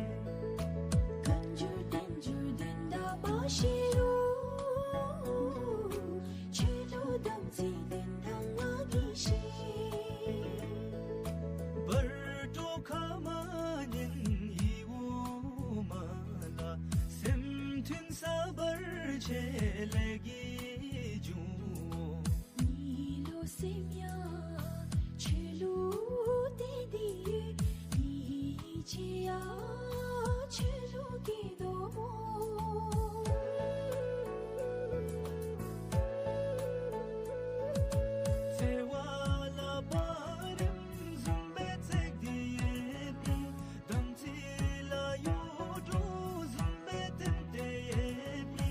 གང་འགྱུར་བརྟན་འགྱུར་དོན་དག་མ་ཤེས་རུང་། ཆོས་ལུ་དམ་ཚིག་དོན་དག་ང་གིས་ཤེས། བར་དོ་ཁ་མ་ཉན་ཧེ་འོ་མ་ལ། སེམས་མཐུན་ས་བར་ཆད་ལས་ཀྱི་འབྱུང་། གཉིས་ལུ་སེམས་ཡང་ཆོས་ལུ་གཏད་དེ་ཡོད། གཉིས་ཆ་ཡང་ཆོས་ལུ་གཏད་དོ་མོ། བརྩེ་བ་ལ་བ་རིམ་བཟུམ་སྦེ་བརྩེགས་ཏེ་ཡོད་པས། དམ་ཚིག་ལ་ཡུལ་གྲུ་བཟུམ་སྦེ་བརྟེན་ཏེ་ཡོད་པས།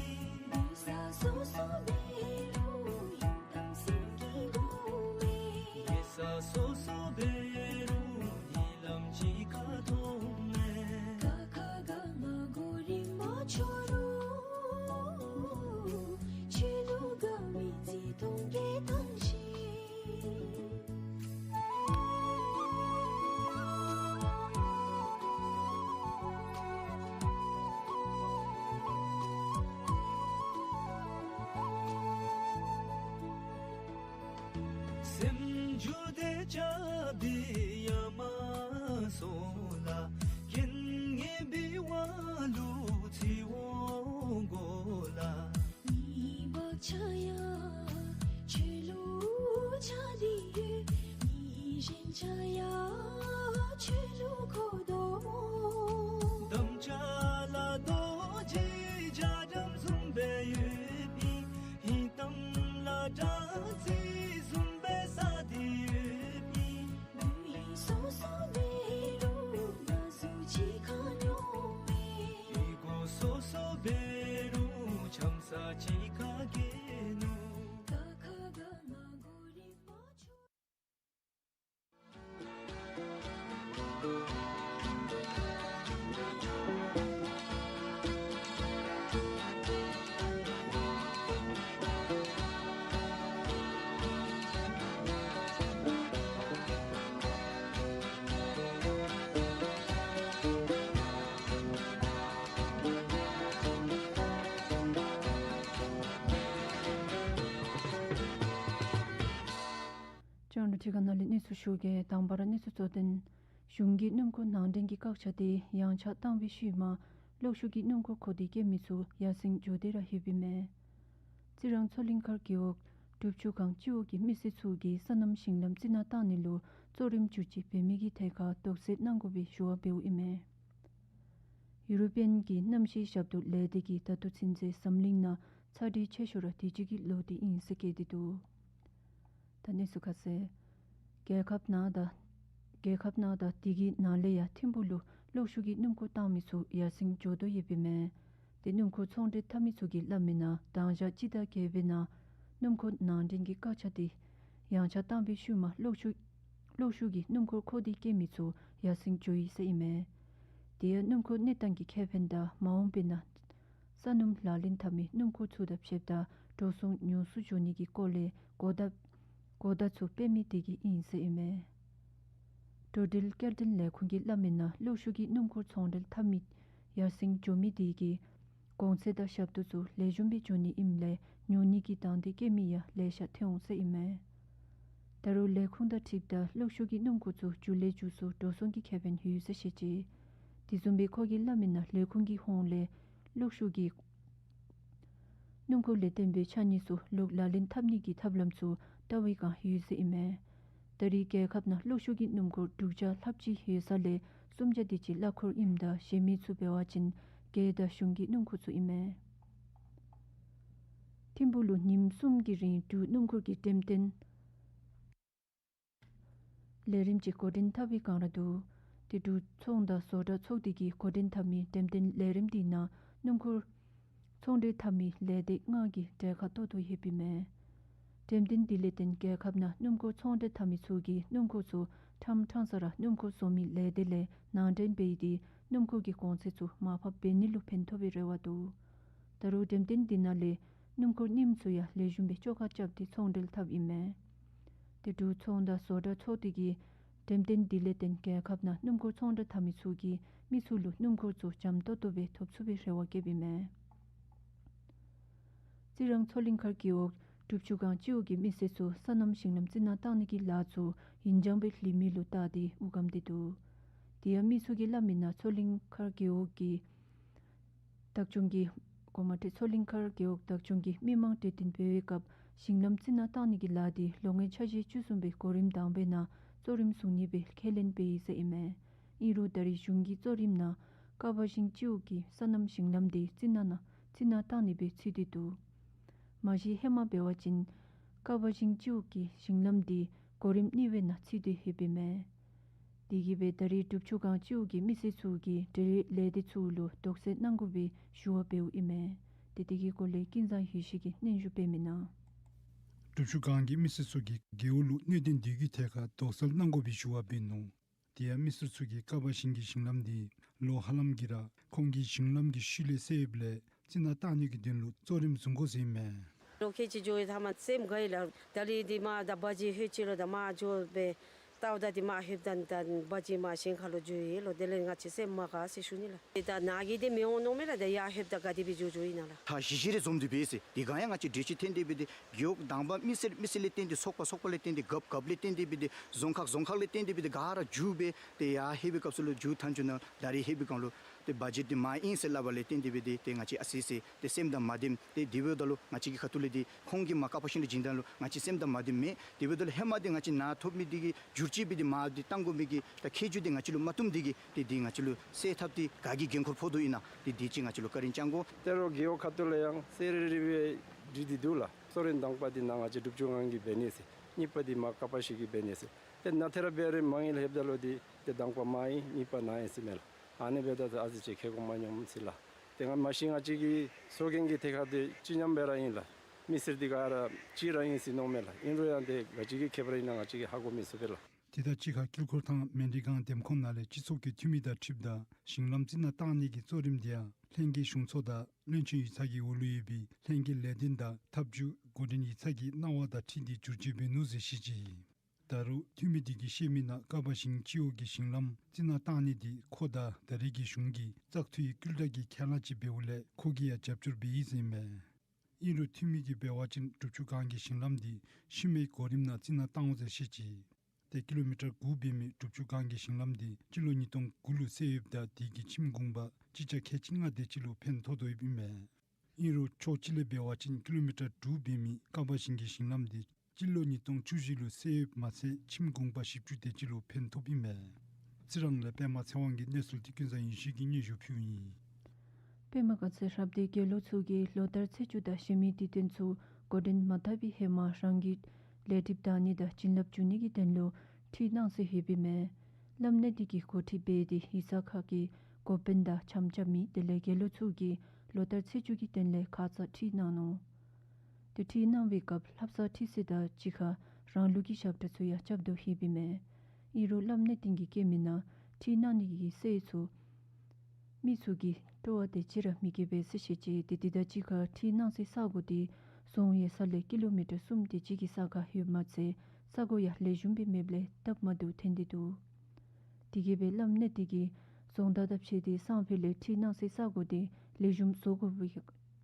གནས་ས་སོ་སོ་འབད་རུང་ཡི་དམ་སེམས་ཀྱི་སྒོ་མེད། གནས་ས་སོ་སོ་འབད་རུང་ཡི་ལམ་གཅིག་ཁ་ཐོག་མེད། ཀ་ཁ་ག་ང་གོ་རིམ་མ་འཆོལ་རུང་། ཆོས་ལུ་དགའ་བའི་བརྩེ་གདུང་སྐྱེ་ཐང་ཤིག། སེམས་རྒྱུད་དེ་རྐྱབ་སྟེ་ཡ་མ་སོང་ལ། རྐྱེན་ངན་ ལྕང་རོང་ཁྲི་ཁ་ནང་ལས་གནས་ཚུལ་ཞུ་གེ། དང་པ་ར་གནས་ཚུལ་གཙོ་དོན། གཞུང་གིས་སྣུམ་འཁོར་ནང་འདྲེན་གྱི་བཀག་ཆ་དེ་ཡངས་ཆག་བཏང་བའི་ཤུལ་མ་གློག་ཤུགས་ཀྱི་སྣུམ་འཁོར་མཁོ་འདོད་བསྐྱེད་མི་ཚུ་ཡར་སེང་འགྱོ་སྟེ་ར་ཡོདཔ་ཨིན་མས། རྩི་རང་མཚོ་གླིང་མཁར་རྒེད་འོག་སྒྲུབ་ཆུ་སྒང་སྤྱི་འོག་གི་མི་སེར་ཚུ་གིས་སོ་ནམ་ཞིང་ལམ་རྩི་ནག་བཏང་ནི་ལུ་གཙོ་རིམ་བསྒྱུར་བཅོས་འབད་མི་གི་ཐད་ཁར་དོགས་སེལ་གནང་དགོ་པའི་ཞུ་བ་འབདཝ་ཨིན་མས། ཡུ་རོ་པིའན་གྱི་གནམ་གཤིས་ཞབས་ཏོག་ལས་སྡེ་གིས་ད་ལྟོ་ཚུན་ཚོད་འཛམ་གླིང་ནང་ཚ་དྲོད་ཆེ་ཤོས་ར་དུས་ཅི་གི་ལོ་འདི་ཨིན་ཟེར་བཀོད་དེ་འདུག། ད་གནས་ཚུལ་ཁ་གསལ། རྒྱལ་ཁབ་ནང་དང་རྒྱལ་ཁབ་ནང་དང་དེ་གི་ནང་ལས་ཡང་ཐིམ་ཕུག་ལུ་གློག་ཤུགས་ཀྱི་སྣུམ་འཁོར་བཏང་མི་ཚུ་ཡར་སེང་འགྱོ་དོ་ཡོདཔ་ཨིན་མས། དེ་སྣུམ་འཁོར་ཚོང་འབྲེལ་འཐབ་མི་ཚུ་གིས་སླབ་མིའི་ནང་དང་ཞག་སྤྱི་ཟླ་བརྒྱད་པའི་ནང་སྣུམ་འཁོར་ནང་འདྲེན་གྱི་བཀག་ཆ་དེ་ཡངས་ཆག་བཏང་བའི་ཤུལ་མ་གློག་ཤུགས་གློག་ཤུགས་ཀྱི་སྣུམ་འཁོར་མཁོ་འདོད་བསྐྱེད་མི་ཚུ་ཡར་སེང་འགྱོ་ཡི་ཟེར་ཨིན་མས། དེ་ཡང་སྣུམ་འཁོར་གནས་སྟངས་ཀྱི་ཁེ་ཕན་དང་མ་འོངས་པའི་ནང་ས་སྣུམ་ལག་ལེན་འཐབ་མི་སྣུམ་འཁོར་ཚུ་དང་ཕྱདཔ་ད་འགྲོ་སོང་ཉུང་སུ་འགྱོ་ནི་གི་སྐོར་ལས་གོ་བརྡ་གོ་བརྡ་ཚུ་སྤེལ་མི་དེ་གིས་ཨིན་ཟེར་ཨིན་མས། འགྲོ་འགྲུལ་སྐྱེལ་འདྲེན་ལས་ཁུངས་ཀྱིས་སླབ་མིའི་ནང་གློག་ཤུགས་ཀྱི་སྣུམ་འཁོར་ཚོང་འབྲེལ་འཐབ་མི་ཡར་སེང་འགྱོ་མི་དེ་གིས་གོང་ཚད་དང་ཞབས་ཏོག་ཚུ་ལེགས་ཤོམ་སྦེ་འབྱོར་ནི་ཨིནམ་ལས་ཉོ་ནི་གི་དང་འདོད་བསྐྱེད་མི་ཡང་ལེ་ཤ་ཐོན་འོང་ཟེར་ཨིན་མས། ད་རུང་ལས་ཁུངས་དང་འཁྲིལཝ་ད་གློག་ཤུགས་ཀྱི་སྣུམ་འཁོར་ཚུ་མཇུག་ལས་མཇུག་སུ་འགྲོ་སོང་གི་ཁེ་ཕན་ཡོད་ཟེར་བཤད་ཅི། དེ་བཟུམ་སྦེ་ཁོ་གིས་སླབ་མིའི་ནང་ལས་ཁུངས་ཀྱི་ཧོངས་ལས་གློག་ཤུགས་ཀྱི་སྣུམ་འཁོར་ལས་བརྟེན་པའི་ཕྱགས་སྙིགས་ཚུ་ལོག་ལག་ལེན་འཐབ་ནི་གི་ཐབས་ལམ་ཚུ་བལྟ་བའི་བསྒང་ཡོད་ཟེར་ཨིན་མས། ད་རེས་རྒྱལ་ཁབ་ནང་གློག་ཤུགས་ཀྱི་སྣུམ་འཁོར་དྲུག་བརྒྱ་ལྷགཔ་ཅིག་ཡོད་ས་ལས་སུམ་བརྒྱ་དེ་ཅིག་གླ་འཁོར་ཨིནམ་ད་གཞན་མི་ཚུ་འབད་བ་ཅིན་རྒྱལ་དང་གཞུང་གི་སྣུམ་འཁོར་ཚུ་ཨིན་མས། ཐིམ་ཕུག་ལུ་ཉིནམ་གསུམ་གྱི་རིང་འབྲུག་སྣུམ་འཁོར་གྱི་འགྲེམས་སྟོན་ལས་རིམ་ཅིག་འགོ་འདྲེན་འཐབ་པའི་བསྒང་ར་འདུག། དེ་འབྲུག་ཚོང་དང་བཟོ་གྲྭ་ཚོགས་སྡེ་གིས་འགོ་འདྲེན་འཐབ་མི་འགྲེམས་སྟོན་ལས་རིམ་དེའི་ནང་སྣུམ་འཁོར་ཚོང་འབྲེལ་འཐབ་མི་ལས་སྡེ་ལྔ་གིས་གྲལ་ཁར་གཏོགས་དོ་ཡོདཔ་ཨིན་མས། འགྲེམས་སྟོན་དེ་ལས་བརྟེན་རྒྱལ་ཁབ་ནང་སྣུམ་འཁོར་ཚོང་འབྲེལ་འཐབ་མི་ཚུ་གིས་སྣུམ་འཁོར་ཚུ་ཕྲང་ཕྲང་ས་ར་སྣུམ་འཁོར་བཟོ་མི་ལས་སྡེ་ལས་ནང་འདྲེན་འབད་དེ་སྣུམ་འཁོར་གྱི་གོང་ཚད་ཚུ་མར་ཕབ་འབད་ནི་ལུ་ཕན་ཐོགས་པའི་རེ་བ་འདུག། ད་རུང་འགྲེམས་སྟོན་དེ་ནང་ལས་སྣུམ་འཁོར་རྙིངམ་ཚུ་ཡང་ལེགས་ཤོམ་སྦེ་བཅོ་ཁ་རྐྱབ་སྟེ་ཚོང་འབྲེལ་འཐབ་ཨིན་མས། དེ་འབྲུག་ཚོང་དང་བཟོ་གྲྭ་ཚོགས་སྡེ་གིས་འགྲེམས་སྟོན་དེ་ལས་བརྟེན་རྒྱལ་ཁབ་ནང་སྣུམ་འཁོར་ཚོང་འབྲེལ་འཐབ་མི་ཚུ་གིས་མི་ཚུ་ལུ་སྣུམ་འཁོར་ཚུ་འཇམ་ཏོང་ཏོ་སྦེ་ཐོབ་ཚུགས་པའི་རེ་བ་བསྐྱེདཔ་ཨིན་མས། རྩི་རང་མཚོ་གླིང་མཁར་རྒེད་འོག་སྒྲུབ་ཆུ་སྒང་སྤྱི་འོག་གི་མི་སེར་ཚུ་སོ་ནམ་ཞིང་ལམ་རྩི་ནག་བཏང་ནི་གི་ལཱ་ཚུ་ཡུན་འགྱངས་སྦེ་ལུས་མི་ལུ་བལྟ་སྟེ་འུ་སྒམ་སྟེ་འདུག། དེ་ཡང་མི་ཚུ་གིས་སླབ་མིའི་ནང་མཚོ་གླིང་མཁར་རྒེད་འོག་གི་བདག་སྐྱོང་གི་གོ་མ་ཏེ་མཚོ་གླིང་མཁར་རྒེད་འོག་བདག་སྐྱོང་གིས་མི་མང་གྲོས་བསྟུན་འབད་བའི་སྐབས་ཞིང་ལམ་རྩི་ནག་བཏང་ནི་གི་ལཱ་འདི་ལོ་ངོ་ཆ་བཞི་བཅུ་གསུམ་པའི་གོ་རིམ་དང་པའི་ནང་གཙོ་རིམ་བཟུང་ནི་སྦེ་ཁས་ལེན་འབད་ཡི་ཟེར་ཨིན་མས། ཨིན་རུང་ད་རེས་གཞུང་གི་གཙོ་རིམ་ནང་ཀ་བ་ཞིང་སྤྱི་འོག་གི་སོ་ནམ་ཞིང་ལམ་འདི་རྩི་ནག་ནང་རྩི་ནག་བཏང་ནི་སྦེ་ཚུད་དེ་འདུག། མ་གཞི་ཧེ་མ་འབད་བ་ཅིན་ཀ་བ་ཞིང་སྤྱི་འོག་གི་ཞིང་ལམ་འདི་གོ་རིམ་གཉིས་པའི་ནང་ཚུད་དེ་ཡོདཔ་ཨིན་མས། དེ་གིས་སྦེ་ད་རེས་སྒྲུབ་ཆུ་སྒང་སྤྱི་འོག་གི་མི་སེར་ཚུ་གིས་འབྲེལ་ཡོད་ལས་སྡེ་ཚུ་ལུ་དོགས་སེལ་གནང་དགོ་པའི་ཞུ་བ་འབདཝ་ཨིན་མས། ཏེ་དེ་གི་སྐོར་ལས་ཀུན་བཟང་ཡེ་ཤེས་ཀྱིས་སྙན་ཞུ་འབད་མི་ནང་། སྒྲུབ་ཆུ་སྒང་གི་མི་སེར་ཚུ་གིས་རྒེད་འོག་ལུ་གནད་དོན་འདི་གི་ཐད་ཁར་དོགས་སེལ་གནང་དགོ་པའི་ཞུ་བ་འབད་ནུག། དེ་ཡང་མི་སེར་ཚུ་གིས་ཀ་བ་ཞིང་གི་ཞིང་ལམ་འདི་ལོ་ཧ་ལམ་གྱིས་ར་ཁོང་གི་ཞིང་ལམ་གྱི་ཤུལ་ལས་བསལ་ཡོདཔ་ལས་རྩི་ནག་བཏང་ནི་གི་དོན་ལུ་གཙོ་རིམ་བཟུང་དགོ་ཟེར་ཨིན་མས། ལོ་ཁལ་གཅིག་འགྱོ་ཡི་ད་མ་སེམས་དགའ་ཡི་ལགས། ད་རེས་འདི་མ་ད་བ་ཇི་ལྷོད་ཅི་ལོ་ད་མ་འགྱོ་སྦེ་ལྟཝ་ད་འདི་མ་ལྷོདཔ་ད་ད་བ་ཇི་མ་ཞིང་ཁ་ལུ་འགྱོ་ཡི་ལོ། དེ་ལས་ང་བཅས་སེམས་མ་དགའ་ཟེར་ཞུ་ནི་ལགས། ད་ནཱ་གི་འདི་མི་འོང་མནོཝ་མས་ལགས། ད་ཡར་ལྷོདཔ་ད་ག་དེ་སྦེ་འགྱོ་འགྱོཝ་ཨིན་ན་ལགས། ད་ཞི་ཞི་རེ་འཛོམས་ཏེ་འབད་ཟེར་དེ་སྒང་ཡང་ང་བཅས་འགྲེལ་བཤད་ཐོན་ཏེ་འབད་དེ་རྒེད་འོག་དང་པ་མི་སེར་མི་སེར་ལས་བརྟེན་ཏེ་ཚོགས་པ་ཚོགས་པ་ལས་བརྟེན་ཏེ་རྒཔོ་རྒཔོ་ལས་བརྟེན་ཏེ་འབད་དེ་རྫོང་ཁག་རྫོང་ཁག་ལས་བརྟེན་ཏེ་འབད་དེ་ག་ར་འགྱོ་སྦེ་ཏེ་ཡར་ལྷོད་པའི་སྐབས་སུ་ལུ་འགྱོ་ཐངས་ཚུ་ནང་ད་རེས་ལྷོད་པའི་སྒང་ལུ་ཏེ་བ་ཇི་འདི་མར་ཨིན་ཟེར་སླབ་པ་ལས་བརྟེན་ཏེ་འབད་དེ་ཏེ་ང་བཅས་ཨ་ཙི་ཙི་ཏེ་སེམས་དང་མ་བདེཝ་ཏེ་དེ་འབདཝ་ད་ལུ་ང་བཅས་ཀྱི་ཁ་ཐུག་ལས་འདི་ཁོང་གིས་མར་ཀ་བ་ཞིང་ལུ་བྱིན་ད་ལུ་ང་བཅས་སེམས་དང་མ་བདེཝ་མེད། དེ་འབདཝ་ད་ལུ་ཧེ་མ་འདི་ང་བཅས་ནཱ་ཐོབ་མི་འདི་གི་བསྒྱུར་བཅོས་འབད་དེ་མར་འདི་བཏང་དགོ་མི་གི་ད་ཁྱད་ཆོས་འདི་ང་བཅས་ལུ་མ་བཏུབ་འདི་གིས་ཏེ་འདི་ང་བཅས་ལུ་སེལ་ཐབས་འདི་ག་གིས་འགན་ཁུར་ཕོག་དོ་ཨིན་ན་ཏེ་འདི་ཅིག་ང་བཅས་ལུ་བཀའ་དྲིན་བསྐྱང་དགོ། ད་རུང་རྒེད་འོག་ཁ་ཐུག་ལས་ཡང་གསལ་རི་རི་སྦེ་བྲིས་ཏེ་འདུག་ལགས། གཙོ་རིམ་དང་པ་འདི་ནཱ་ང་བཅས་སྒྲུབ་ཆུ་སྒང་གིས་འབད་ནི་ཟེར། གཉིས་པ་འདི་མར་ཀ་བ་ཞིང་གིས་འབད་ནི་ཟེར། ཏེ་ནཱ་ཏེ་ར་འབད་རུང་མང་ཡི་ལྷོདཔ་ད་ལུ་འདི་ཏེ་དང་པ་མར་ཨིན་གཉིས་པ་ནཱ་ཨིན་ཟེར་མས་ལགས། ཨ་ནི་འབདཝ་ད་ཨ་ཙི་ཅིག་ཁེ་གོང་མ་ཉམས་སོ་ཡི་ལགས། ཏེ་ང་མ་གཞི་ང་བཅས་ཀྱི་ཚོགས་རྒྱན་གྱི་ཐད་ཁར་ཏེ་གཅིག་མཉམ་སྦེ་ར་ཨིན་ལགས། མི་སེར་འདི་ག་ར་གཅིག་ར་ཨིན་ཟེར་མནོཝ་མས་ལགས། ཨིན་རུང་ཡང་ཏེ་ག་ཅི་གི་ཁྱད་པར་ཨིན་ན་ང་བཅས་ཀྱིས་ཧ་གོ་མི་ཚུགས་པས་ལགས། དེ་དང་གཅིག་ཁར་དཀྱིལ་འཁོར་ཐང་མཎྜལ་སྒང་འདེམས་ཁོངས་ནང་ལས་སྤྱི་ཚོགས་ཀྱི་འཐུས་མི་དང་འཁྲིལཝ་ད་ཞིང་ལམ་རྩི་ནག་བཏང་ནི་གི་གཙོ་རིམ་དེ་ཡང་ལྷན་རྒྱས་གཞུང་ཚོགས་དང་བློན་ཆེན་ཡིག་ཚང་གི་འོག་ལུ་ཡོད་པའི་ལྷན་རྒྱས་ལས་དོན་དང་ཐབས་ཇུས་འགོ་འདྲེན་ཡིག་ཚང་གིས་གནང་བ་དང་འཁྲིལ་ཏེ་བསྒྱུར་བཅོས་འབད་ནུག་ཟེར་བཤད་ཅི། ད་རུང་འཐུས་མི་དེ་གིས་བཤད་མི་ནང་ཀ་བ་ཞིང་སྤྱི་འོག་གི་ཞིང་ལམ་རྩི་ནག་བཏང་ནི་དེ་ཁོ་དང་ད་རེས་ཀྱི་གཞུང་གིས་བཙག་འཐུའི་བསྐུལ་བསྒྲགས་ཀྱི་ཁས་བླངས་ཅིག་འབདཝ་ལས་ཁོ་གིས་ཡང་རྒྱབ་སྐྱོར་འབད་ཡི་ཟེར་ཨིན་མས། ཨིན་རུང་འཐུས་མི་གིས་འབད་བ་ཅིན་སྒྲུབ་ཆུ་སྒང་གི་ཞིང་ལམ་དེ་ཤུལ་མའི་གོ་རིམ་ནང་རྩི་ནག་བཏང་འོང་ཟེར་བཤད་ཅི། ཏེ་ཀི་ལོ་མི་ཊར་དགུ་འབད་མི་སྒྲུབ་ཆུ་སྒང་གི་ཞིང་ལམ་དེ་སྤྱི་ལོ་ཉིས་སྟོང་དགུ་ལུ་བསལ་ཡོདཔ་ད་དེ་གིས་ཁྱིམ་གུང་པ་སྤྱི་ཆ་ཁལ་གཅིག་ལྔ་དེ་ཅིག་ལུ་ཕན་ཐོགས་དོ་ཡོདཔ་ཨིན་མས། ཨིན་རུང་ཕྱོགས་གཅིག་ལས་འབད་བ་ཅིན་ཀི་ལོ་མི་ཊར་དྲུག་འབད་མི་ཀ་བ་ཞིང་གི་ཞིང་ལམ་དེ་སྤྱི་ལོ་ཉིས་སྟོང་བཅུ་བཞི་ལུ་བསལ་ཡོདཔ་མ་ཚད་ཁྱིམ་གུང་པ་བཞི་བཅུ་དེ་ཅིག་ལུ་ཕན་ཐོགསཔ་ཨིན་མས། རྩི་རང་ལས་པདྨ་ཚེ་དབང་གིས་གནས་ཚུལ་དེ་ཀུན་བཟང་ཡེ་ཤེས་ཀྱིས་སྙན་ཞུ་ཕུལཝ་ཨིན། པདྨ་དགའ་ཚལ་རབ་སྡེའི་དགེ་སློང་ཚུ་གིས་ལོ་ལྟར་ཚེས་བཅུ་དང་གཞན་མི་དུས་སྟོན་ཚུ་འགོ་འདྲེན་མ་འཐབ་པའི་ཧེ་མ་རང་གི་ལས་སྒྲིབ་དག་ནི་དང་བྱིན་རླབས་འཇུག་ནི་གི་དོན་ལུ་ཁྲིད་གནང་སྲོལ་ཡོདཔ་ཨིན་མས། བླམ་གནས་བརྟན་གྱིས་འགོ་ཁྲིད་འབད་དེ་ཡིག་ཚང་ཁག་གི་འགོ་དཔོན་དང་འཆམ་རྐྱབ་མི་དེ་ལས་དགེ་སློང་ཚུ་གིས་ལོ་ལྟར་ཚེས་བཅུ་གི་དོན་ལས་ཁ་ཙ་ཁྲིད་གནང་ནུག། ཏེ་ཁྲིད་གནང་བའི་སྐབས་ལྷ་བསངས་ཁྲིད་ས་དང་གཅིག་ཁར་རང་ལུགས་ཀྱི་ཞབས་ཁྲ་ཚུ་ཡང་རྐྱབ་དོ་ཡོདཔ་ཨིན་མས། ཨིན་རུང་བླམ་གནས་བརྟན་གྱིས་བཀོད་མི་ནང་ཁྲིད་གནང་ནི་གི་སྲོལ་ཚུ་མི་ཚུ་གིས་སྤྲོ་བ་དེ་ཅིག་ར་མི་སྐྱེ་བས་ཟེར་བཤད་ཅི། ཏེ་དེ་དང་གཅིག་ཁར་ཁྲིད་གནང་སའི་ས་གོ་དེ་རྫོང་ཡོད་ས་ལས་ཀི་ལོ་མི་ཊར་གསུམ་དེ་ཅིག་གི་ས་ཁར་ཡོདཔ་མ་ཚད་ས་གོ་ཡང་ལེགས་ཤོམ་སྦེ་མེདཔ་ལས་སྟབས་མ་བདེཝ་ཐོན་ཏེ་འདུག། དེ་གིས་སྦེ་བླམ་གནས་བརྟན་གྱིས་རྫོང་བདག་དང་ཕྱད་དེ་སང་ཕོད་ལས་ཁྲིད་གནང་སའི་ས་གོ་དེ་ལེགས་ཤོམ་བཟོ་དགོ་པའི་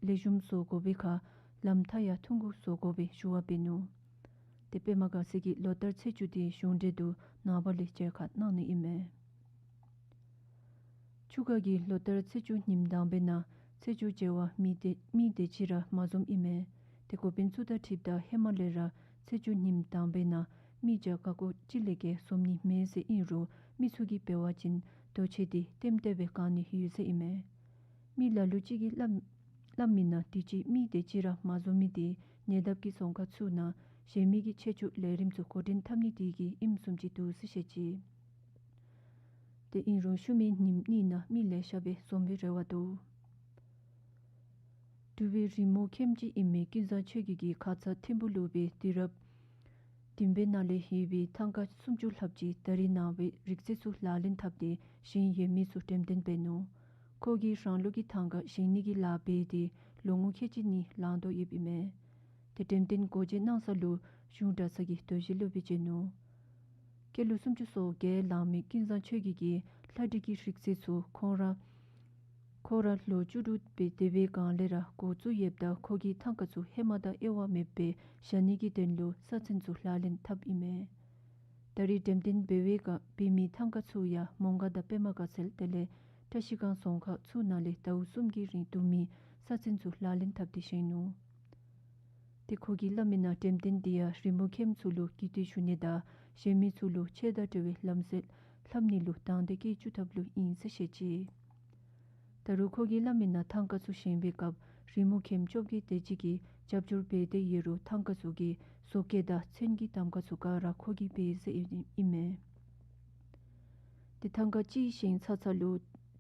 ལེགས་ཤོམ་བཟོ་དགོ་པའི་ཁར་ལམ་ཐག་ཡང་ཐུང་ཀུ་བཟོ་དགོ་པའི་ཞུ་བ་འབད་ནུག། ཏེ་པདྨ་དགའ་ཚལ་གྱིས་ལོ་ལྟར་ཚེས་བཅུ་དེ་གཞུང་འབྲེལ་དུ་ནངས་པ་ལས་མཇལ་ཁ་གནང་ནི་ཨིན་མས། ཆུ་ཁ་གིས་ལོ་ལྟར་ཚེས་བཅུ་ཉིནམ་དང་པའི་ནང་ཚེས་བཅུ་མཇལ་བར་མི་དེ་མི་དེ་ཅིག་ར་མ་འཛོམས་ཨིན་མས། ཏེ་འགོ་དཔོན་ཚུ་དང་འཁྲིལཝ་ད་ཧེ་མ་ལས་ར་ཚེས་བཅུ་ཉིནམ་དང་པའི་ནང་མི་བརྒྱ་ཀ་ཀོ་གཅིག་ལས་བརྒལ་འཛོམས་ནི་མེད་ཟེར་ཨིན་རུང་མི་ཚུ་གིས་འབད་བ་ཅིན་དོས་ཆེན་དེ་ལྟེམ་ལྟེ་སྦེ་གང་ནི་ཡོད་ཟེར་ཨིན་མས། མི་ལ་ལུ་ཅིག་གིས་སླབ་སླབ་མི་ནང་དུས་ཅི་མི་དེ་ཅིག་ར་མ་འཛོམས་མི་དེ་ཉེ་འདབས་ཀྱི་རྫོང་ཁག་ཚུ་ནང་གཞན་མི་གི་ཆེད་བཅུག་ལས་རིམ་ཚུ་འགོ་འདྲེན་འཐབ་ནི་དེ་གིས་ཨིནམ་བཟུམ་ཅིག་འདུག་ཟེར་བཤད་ཅི། ཏེ་ཨིན་རུང་ཤུལ་མའི་ཉིནམ་གཉིས་ནང་མི་ལེ་ཤ་སྦེ་འཛོམས་པའི་རེ་བ་འདུག། འབྲུག་པའི་རི་མོ་མཁནམ་ཅིག་ཨིན་མི་ཀུན་བཟང་ཆོས་རྒྱལ་གྱིས་ཁ་ཙ་ཐིམ་ཕུག་ལུ་སྦེ་དུས་རབས་བདུན་པའི་ནང་ལས་ཡོད་པའི་ཐང་ཀ་སུམ་ཅུ་ལྷགཔ་ཅིག་ད་རེས་ནངས་པའི་རིག་རྩལ་ཚུ་ལག་ལེན་འཐབ་སྟེ་བཞེངས་ཡོད་མི་ཚུ་འགྲེམས་སྟོན་འབད་ནུག། ཁོ་གིས་རང་ལུགས་ཀྱི་ཐང་ཀ་བཞེངས་ནི་གི་ལཱ་འབད་དེ་ལོ་ངོ་ཁལ་གཅིག་གཉིས་ལང་དོ་ཡོདཔ་ཨིན་མས། ཏེ་འགྲེམས་སྟོན་སྒོ་འབྱེད་གནང་ས་ལུ་གཞུང་གྲྭ་ཚང་གི་དོས་གཞི་ལུ་སྦེ་བྱོན་ནུག། སྐྱེས་ལོ་སུམ་ཅུ་སོ་བརྒྱད་ལང་མི་ཀུན་བཟང་ཆོས་རྒྱལ་གྱིས་ལྷ་བྲིས་ཀྱི་རིག་རྩལ་ཚུ་ཁོང་ར་ཁོ་ར་ལོ་བཅུ་དྲུག་སྦེ་སྡོད་པའི་སྒང་ལས་ར་འགོ་བཙུགས་ཡོདཔ་ད་ཁོ་གིས་ཐང་ཀ་ཚུ་ཧེ་མ་དང་དབྱེ་བ་མེདཔ་སྦེ་བཞག་ནི་གི་དོན་ལུ་ས་ཚན་ཚུ་ལག་ལེན་འཐབ་ཨིན་མས། ད་རེས་འགྲེམས་སྟོན་འབད་བའི་སྐབས་འབད་མི་ཐང་ཀ་ཚུ་ཡང་མོང་སྒར་དང་པདྨ་དགའ་ཚལ་དེ་ལས་བཀྲ་ཤིས་སྒང་རྫོང་ཁག་ཚུ་ནང་ལས་ཟླཝ་གསུམ་གྱི་རིང་བསྡུ་མི་ས་ཚན་ཚུ་ལག་ལེན་འཐབ་སྟེ་བཞེངས་ནུག། ཏེ་ཁོ་གིས་སླབ་མི་ནང་འགྲེམས་སྟོན་དེ་ཡང་རི་མོ་མཁནམ་ཚུ་ལུ་རྒྱུས་སྟོན་ཞུ་ནི་དང་གཞན་མི་ཚུ་ལུ་ཆོས་དང་འབྲེལ་བའི་ལམ་སྲོལ་ལྷབ་ནི་ལུ་དང་འདོད་བསྐྱེད་བཅུག་ཐབས་ལུ་ཨིན་ཟེར་བཤད་ཅི། ད་རུང་ཁོ་གིས་སླབ་མི་ནང་ཐང་ཀ་ཚུ་བཞེངས་པའི་སྐབས་རི་མོ་མཁན་བཅོ་བརྒྱད་དེ་ཅིག་གིས་རྒྱབ་སྐྱོར་འབད་དེ་ཡོད་རུང་ཐང་ཀ་ཚུ་གི་བཟོ་བཀོད་དང་ཚོན་གྱི་གདམ་ཁ་ཚུ་ག་ར་ཁོ་གིས་འབད་ཟེར་ཨིན་མས། ཏེ་ཐང་ཀ་གཅིག་བཞེངས་ཚར་ཚར་ལུ་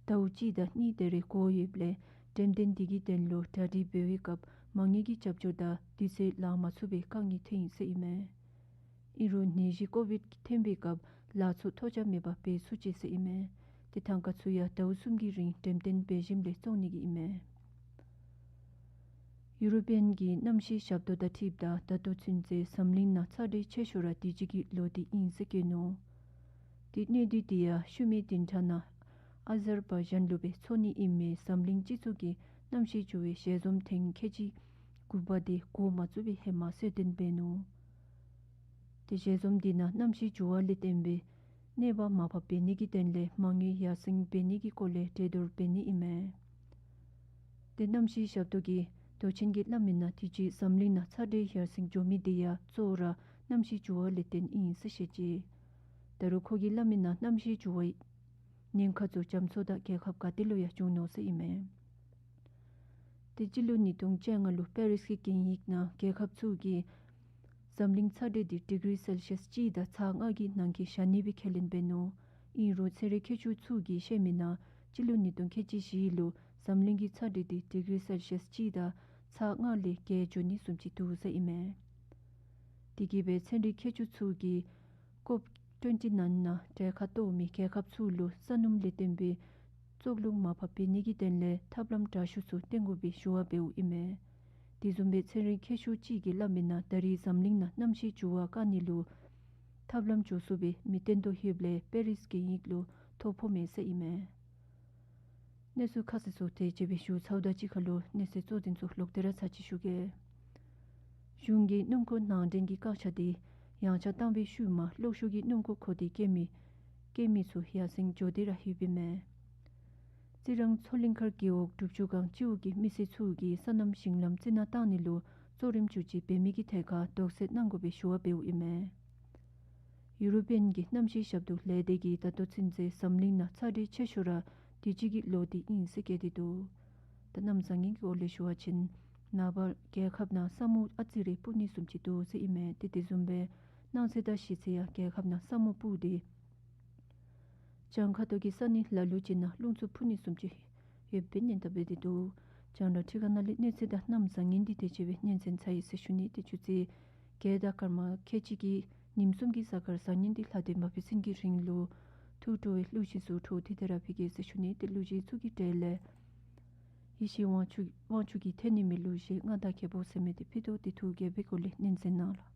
ཟླཝ་གཅིག་དང་གཉིས་དེ་རེ་འགོར་ཡོདཔ་ལས་འགྲེམས་སྟོན་དེ་གི་དོན་ལུ་གྲ་སྒྲིག་འབད་བའི་སྐབས་མ་དངུལ་གྱི་རྒྱབ་སྐྱོར་དང་དུས་ཚོད་ལང་མ་ཚུགས་པའི་དཀའ་ངལ་ཐོན་ཡི་ཟེར་ཨིན་མས། ཨིན་རུང་ནད་གཞི་ཀོ་བིཌ་ཐོན་པའི་སྐབས་ལཱ་ཚུ་ཐོགས་ཆགས་མེད་པར་འབད་ཚུགས་ཅི་ཟེར་ཨིན་མས། ཏེ་ཐང་ཀ་ཚུ་ཡང་ཟླཝ་གསུམ་གྱི་རིང་འགྲེམས་སྟོན་འབད་ཞིནམ་ལས་བཙོང་ནི་གི་ཨིན་མས། ཡུ་རོ་པཱན་གྱི་གནམ་གཤིས་ཞབས་ཏོག་དང་འཁྲིལཝ་ད་ད་ལྟོ་ཚུན་ཚོད་འཛམ་གླིང་ནང་ཚ་དྲོད་ཆེ་ཤོས་ར་དུས་ཅི་གི་ལོ་འདི་ཨིན་ཟེར་བཀོད་ནུག། ཏེ་གནས་སྡུད་དེ་ཡང་ཤུལ་མའི་བདུན་ཕྲག་ནང་ཨ་ཛར་བྷ་ཇཱན་ལུ་སྦེ་འཚོགས་ནི་ཨིན་མི་འཛམ་གླིང་སྤྱི་ཚོགས་ཀྱི་གནམ་གཤིས་འགྱུར་བའི་ཞལ་འཛོམས་ཐེངས་ཁལ་གཅིག་དགུ་པ་དེ་འགོ་མ་བཙུགས་པའི་ཧེ་མ་གསལ་སྟོན་འབད་ནུག། ཏེ་ཞལ་འཛོམས་དེ་ནང་གནམ་གཤིས་འགྱུར་བ་ལས་བརྟེན་པའི་གནོད་པ་མ་ཕོགཔ་འབད་ནི་གི་དོན་ལས་མ་དངུལ་ཡར་སེང་འབད་ནི་གི་སྐོར་ལས་གྲོས་བསྡུར་འབད་ནི་ཨིན་མས། ཏེ་གནམ་གཤིས་ཞབས་ཏོག་གི་མདོ་ཆེན་གྱིས་སླབ་མི་ནང་དུས་ཅི་འཛམ་གླིང་ནང་ཚ་དྲོད་ཡར་སེང་འགྱོ་མི་དེ་ཡང་གཙོ་བོ་ར་གནམ་གཤིས་འགྱུར་བ་ལས་བརྟེན་ཨིན་ཟེར་བཤད་ཅི། ད་རུང་ཁོ་གིས་སླབ་མི་ནང་གནམ་གཤིས་འགྱུར་བའི་ཉེན་ཁ་ཚུ་རྒྱ་མཚོ་དང་རྒྱལ་ཁབ་ག་ཏེ་ལུ་ཡང་བྱུང་ནུག་ཟེར་ཨིན་མས། ཏེ་སྤྱི་ལོ་ཉིས་སྟོང་བཅོ་ལྔ་ལུ་པེ་རིས་ཀྱི་གན་ཡིག་ནང་རྒྱལ་ཁབ་ཚུ་གིས་འཛམ་གླིང་ཚ་དྲོད་དེ་ཌིག་རི་སེལ་སི་ཡཱས་གཅིག་དང་ཚག་ལྔ་གི་ནང་འཁོད་བཞག་ནི་སྦེ་ཁས་ལེན་འབད་ནུག། ཨིན་རུང་ཚན་རིག་མཁས་མཆོག་ཚུ་གིས་བཤད་མི་ནང་སྤྱི་ལོ་ཉིས་སྟོང་ཁལ་གཅིག་བཞི་ལུ་ འཛམ་གླིང་གི་ཚ་དྲོད་འདི་ཌིག་རི་སེལ་ཤིས་གཅིག་དང་ཚག་ལྔ་ལས་བརྒལ་འགྱོ་ནི་བཟུམ་ཅིག་འདུག་ཟེར་ཨིན་མས། དེ་གིས་སྦེ་ཚན་རིག་མཁས་མཆོག་ཚུ་གིས་ཀོབ་ཊུ་ཝེན་ཊི་ནའིན་ནང་གྲལ་ཁར་གཏོགས་མི་རྒྱལ་ཁབ་ཚུ་ལུ་ས་སྣུམ་ལས་བརྟེན་པའི་བཙོག་རླུང་མར་ཕབ་འབད་ནི་གི་དོན་ལས་ཐབས་ལམ་དྲག་ཤོས་ཚུ་བསྟེན་དགོ་པའི་ཞུ་བ་འབདཝ་ཨིན་མས། དེ་བཟུམ་སྦེ་ཚན་རིག་མཁས་མཆོག་ཅིག་གིས་སླབ་མིའི་ནང་ད་རེས་འཛམ་གླིང་ནང་གནམ་གཤིས་འགྱུར་བ་བཀག་ནི་ལུ་ཐབས་ལམ་འགྱོ་ཚུགས་པའི་མི་བསྟེན་དོ་ཡོདཔ་ལས་པེ་རིས་གན་ཡིག་ལུ་ཐོ་ཕོག་མས་ཟེར་ཨིན་མས། གནས་ཚུལ་ཁ་གསལ་ཚུ་དེ་ཅིག་སྦེ་ཞུ་ཚརཝ་ད་གཅིག་ཁར་ལུ་གནས་ཚུལ་གཙོ་དོན་ཚུ་ལོག་སྟེ་ར་ཚར་ཅིག་ཞུ་གེ། གཞུང་གིས་སྣུམ་འཁོར་ནང་འདྲེན་གྱི་བཀག་ཆ་དེ་ཡངས་ཆག་བཏང་བའི་ཤུལ་མ་གློག་ཤུགས་ཀྱི་སྣུམ་འཁོར་གོ་སྒྲིག་བཀལ་མི་བཀལ་མི་ཚུ་ཡར་སེང་འགྱོ་སྟེ་ར་ཡོདཔ་ཨིན་མས། རྩི་རང་མཚོ་གླིང་མཁར་རྒེད་འོག་སྒྲུབ་ཆུ་སྒང་སྤྱི་འོག་གི་མི་སེར་ཚུ་གིས་སོ་ནམ་ཞིང་ལམ་རྩི་ནག་བཏང་ནི་ལུ་གཙོ་རིམ་བཅུད་ཅིག་འབད་མི་གི་ཐད་ཁར་དོགས་སེལ་གནང་དགོ་པའི་ཞུ་བ་འབདཝ་ཨིན་མས། ཡུ་རོ་པིའན་གྱི་གནམ་གཤིས་ཞབས་ཏོག་ལས་སྡེ་གིས་ད་ལྟོ་ཚུན་ཚོད་འཛམ་གླིང་ནང་ཚ་དྲོད་ཆེ་ཤོས་ར་དུས་ཅི་གི་ལོ་འདི་ཨིན་ཟེར་བཀོད་དེ་འདུག། ད་གནམ་བཟང་ངན་གྱི་སྐོར་ལས་ཞུ་བ་ཅིན་ནངས་པ་རྒྱལ་ཁབ་ནང་ས་སྨུག་ཨ་ཙི་རེ་སྤུབ་ནི་བཟུམ་ཅིག་འདུག་ཟེར་ཨིན་མས། ཏེ་དེ་བཟུམ་སྦེ་གནངས་ཚེ་དང་གཞེས་ཚེ་ཡང་རྒྱལ་ཁབ་ནང་ས་སྨུག་སྤུབ་སྟེ་བྱང་ཁ་ཐུག་གི་ས་གནས་ལ་ལུ་ཅིག་ནང་རླུང་འཚུབ་འཕུ་ནི་བཟུམ་ཅིག་ཡོདཔ་སྦེ་སྙན་གྲགས་འབད་དེ་འདུག། རྒྱང་བསྒྲགས་ཁྲི་ཁང་ནང་ལས་གནས་ཚུལ་དང་གནམ་བཟང་ངན་འདི་དེ་ཅིག་སྦེ་སྙན་གསན་ཚར་ཡི་ཟེར་ཞུ་ནི། ཏེ་ཆུ་ཚོད་བརྒྱད་དང་སྐར་མ་ཁལ་གཅིག་གི་ཉིནམ་གསུམ་གྱི་གཟའ་སྐར་བཟང་ངན་འདི་ལྷག་སྟེ་མ་ཕེབས་ཚུན་གྱི་རིང་ལུ་ཐུགས་སྤྲོ་བའི་གླུ་གཞས་ཚུ་འཁྲོལ་ཏེ་དེ་ར་ཕུལ་གེ་ཟེར་ཞུ་ནི། ཏེ་གླུ་གཞས་ཚུ་གི་གྲས་ལས་ཡེ་ཤེས་དབང་ཕྱུག་དབང་ཕྱུག་གིས་འཐེན་ནི་མི་གླུ་གཞས་མངའ་བདག་རྒྱལ་པོ་ཟེར་མི་འདི་ཕུལ་དོ། ཏེ་ཐུགས་དགྱེས་པའི་སྒོ་ལས་སྙན་གསན་གནང་ལགས།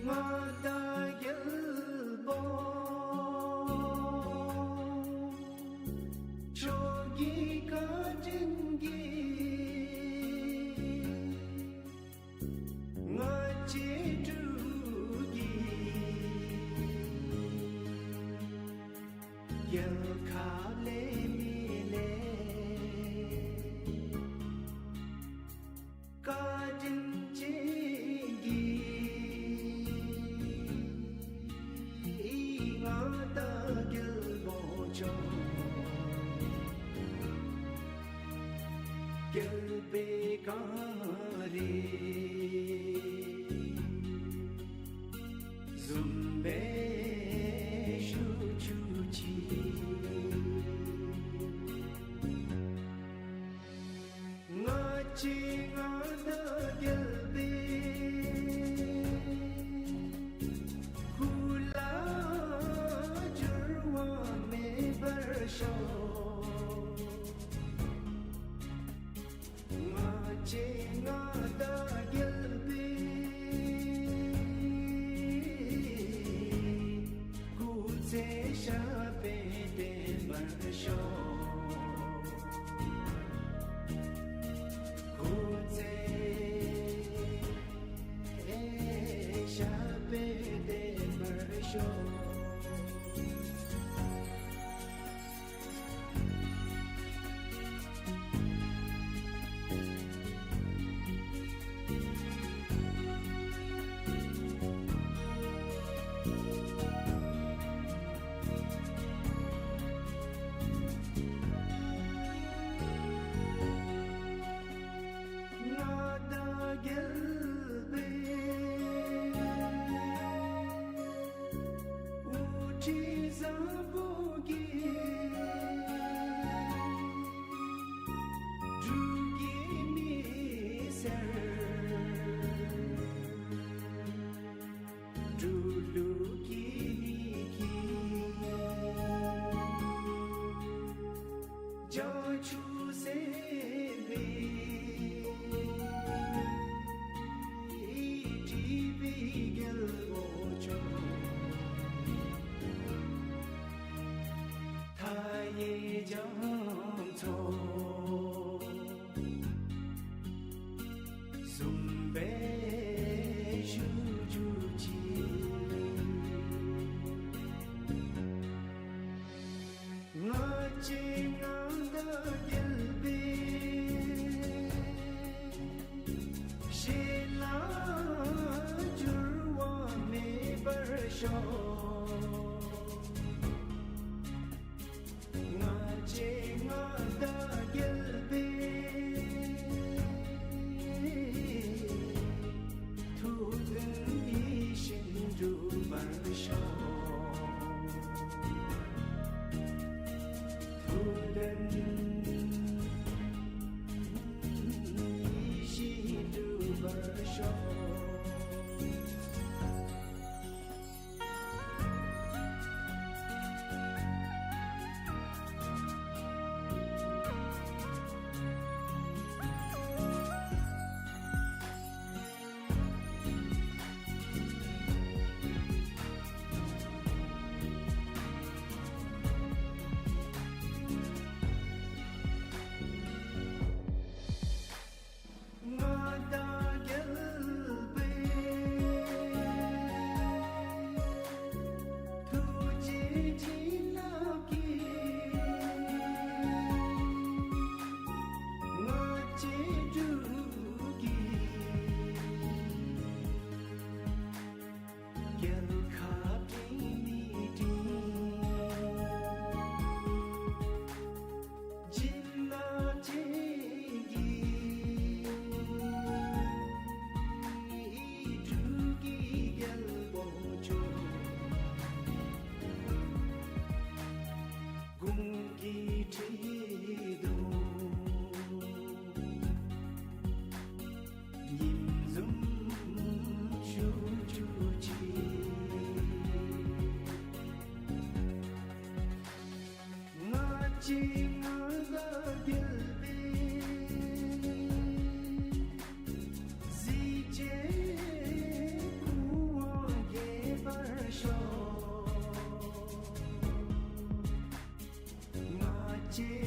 མངའ་བདག་རྒྱལ་པོ་མཆོག་གི་བཀའ་དྲིན་གྱིས་ང་བཅས་འབྲུག་གི་རྒྱལ་ཁབ་ལས་མི་ལས་བཀའ་དྲིན་ཅན་གྱི་མངའ་བདག་རྒྱལ་པོ་མཆོག། རྒྱལ་པོའི་བཀའ་རེ་བཟུམ་སྦེ་ཞུ་བཅུག་ཅིག། ང་བཅས་མངའ་བདག་རྒྱལ་པོའི་སྐུ་ལ་འགྱུར་བ་མེད་པར་ཤོག། ང་བཅས་མངའ་བདག་རྒྱལ་པོའི་སྐུ་ཚེ་ཞབས་པད་བརྟན་པར་ཤོག། སྐུ་ཚེ་ཞབས་པད་བརྟན་པར་ཤོག། མངའ་བདག་རྒྱལ་པོའི་དབུ་ཁྲིད་བཟང་པོ་གིས་འབྲུག་གི་མི་སེར་འབྲུག་ལུ་སྐྱེ་ནི་གི་བྱང་ཆུབ་སེམས་དཔའི་སྒྲིབ་པའི་རྒྱལ་པོ་མཆོག། མཐའ་ཡས་རྒྱ་མཚོ་བཟུམ་སྦེ་བཞུགས་བཅུག་ཅིག། ང་བཅས་མངའ་བདག་རྒྱལ་པོའི་ཞལ་ལ་འགྱུར་བ་མེད་པར་ཤོག། ཡིད་བཞིན་འགྲུབ་པར་ཤོག། མངའ་བདག་རྒྱལ་པོའི་ཐུགས་རྗེ་བྱིན་རླབས་ཀྱིས་ང་བཅས་འབྲུག་གི་རྒྱལ་ཁབ་སྒྲིང་ནི་སྒྲིང་བྱིན་རླབས་ཅན་གྱི་འབྲུག་གི་རྒྱལ་པོ་མཆོག། དགུང་གི་ཁྲི་གདུང་ཉིམ་འཛུམ་ཞུ་བཅུག་ཅིག། ང་བཅས་མངའ་བདག་རྒྱལ་པོའི་གཟི་བརྗིད་སྐུ་དབང་རྒྱས་པར་ཤོག། ང་བཅས་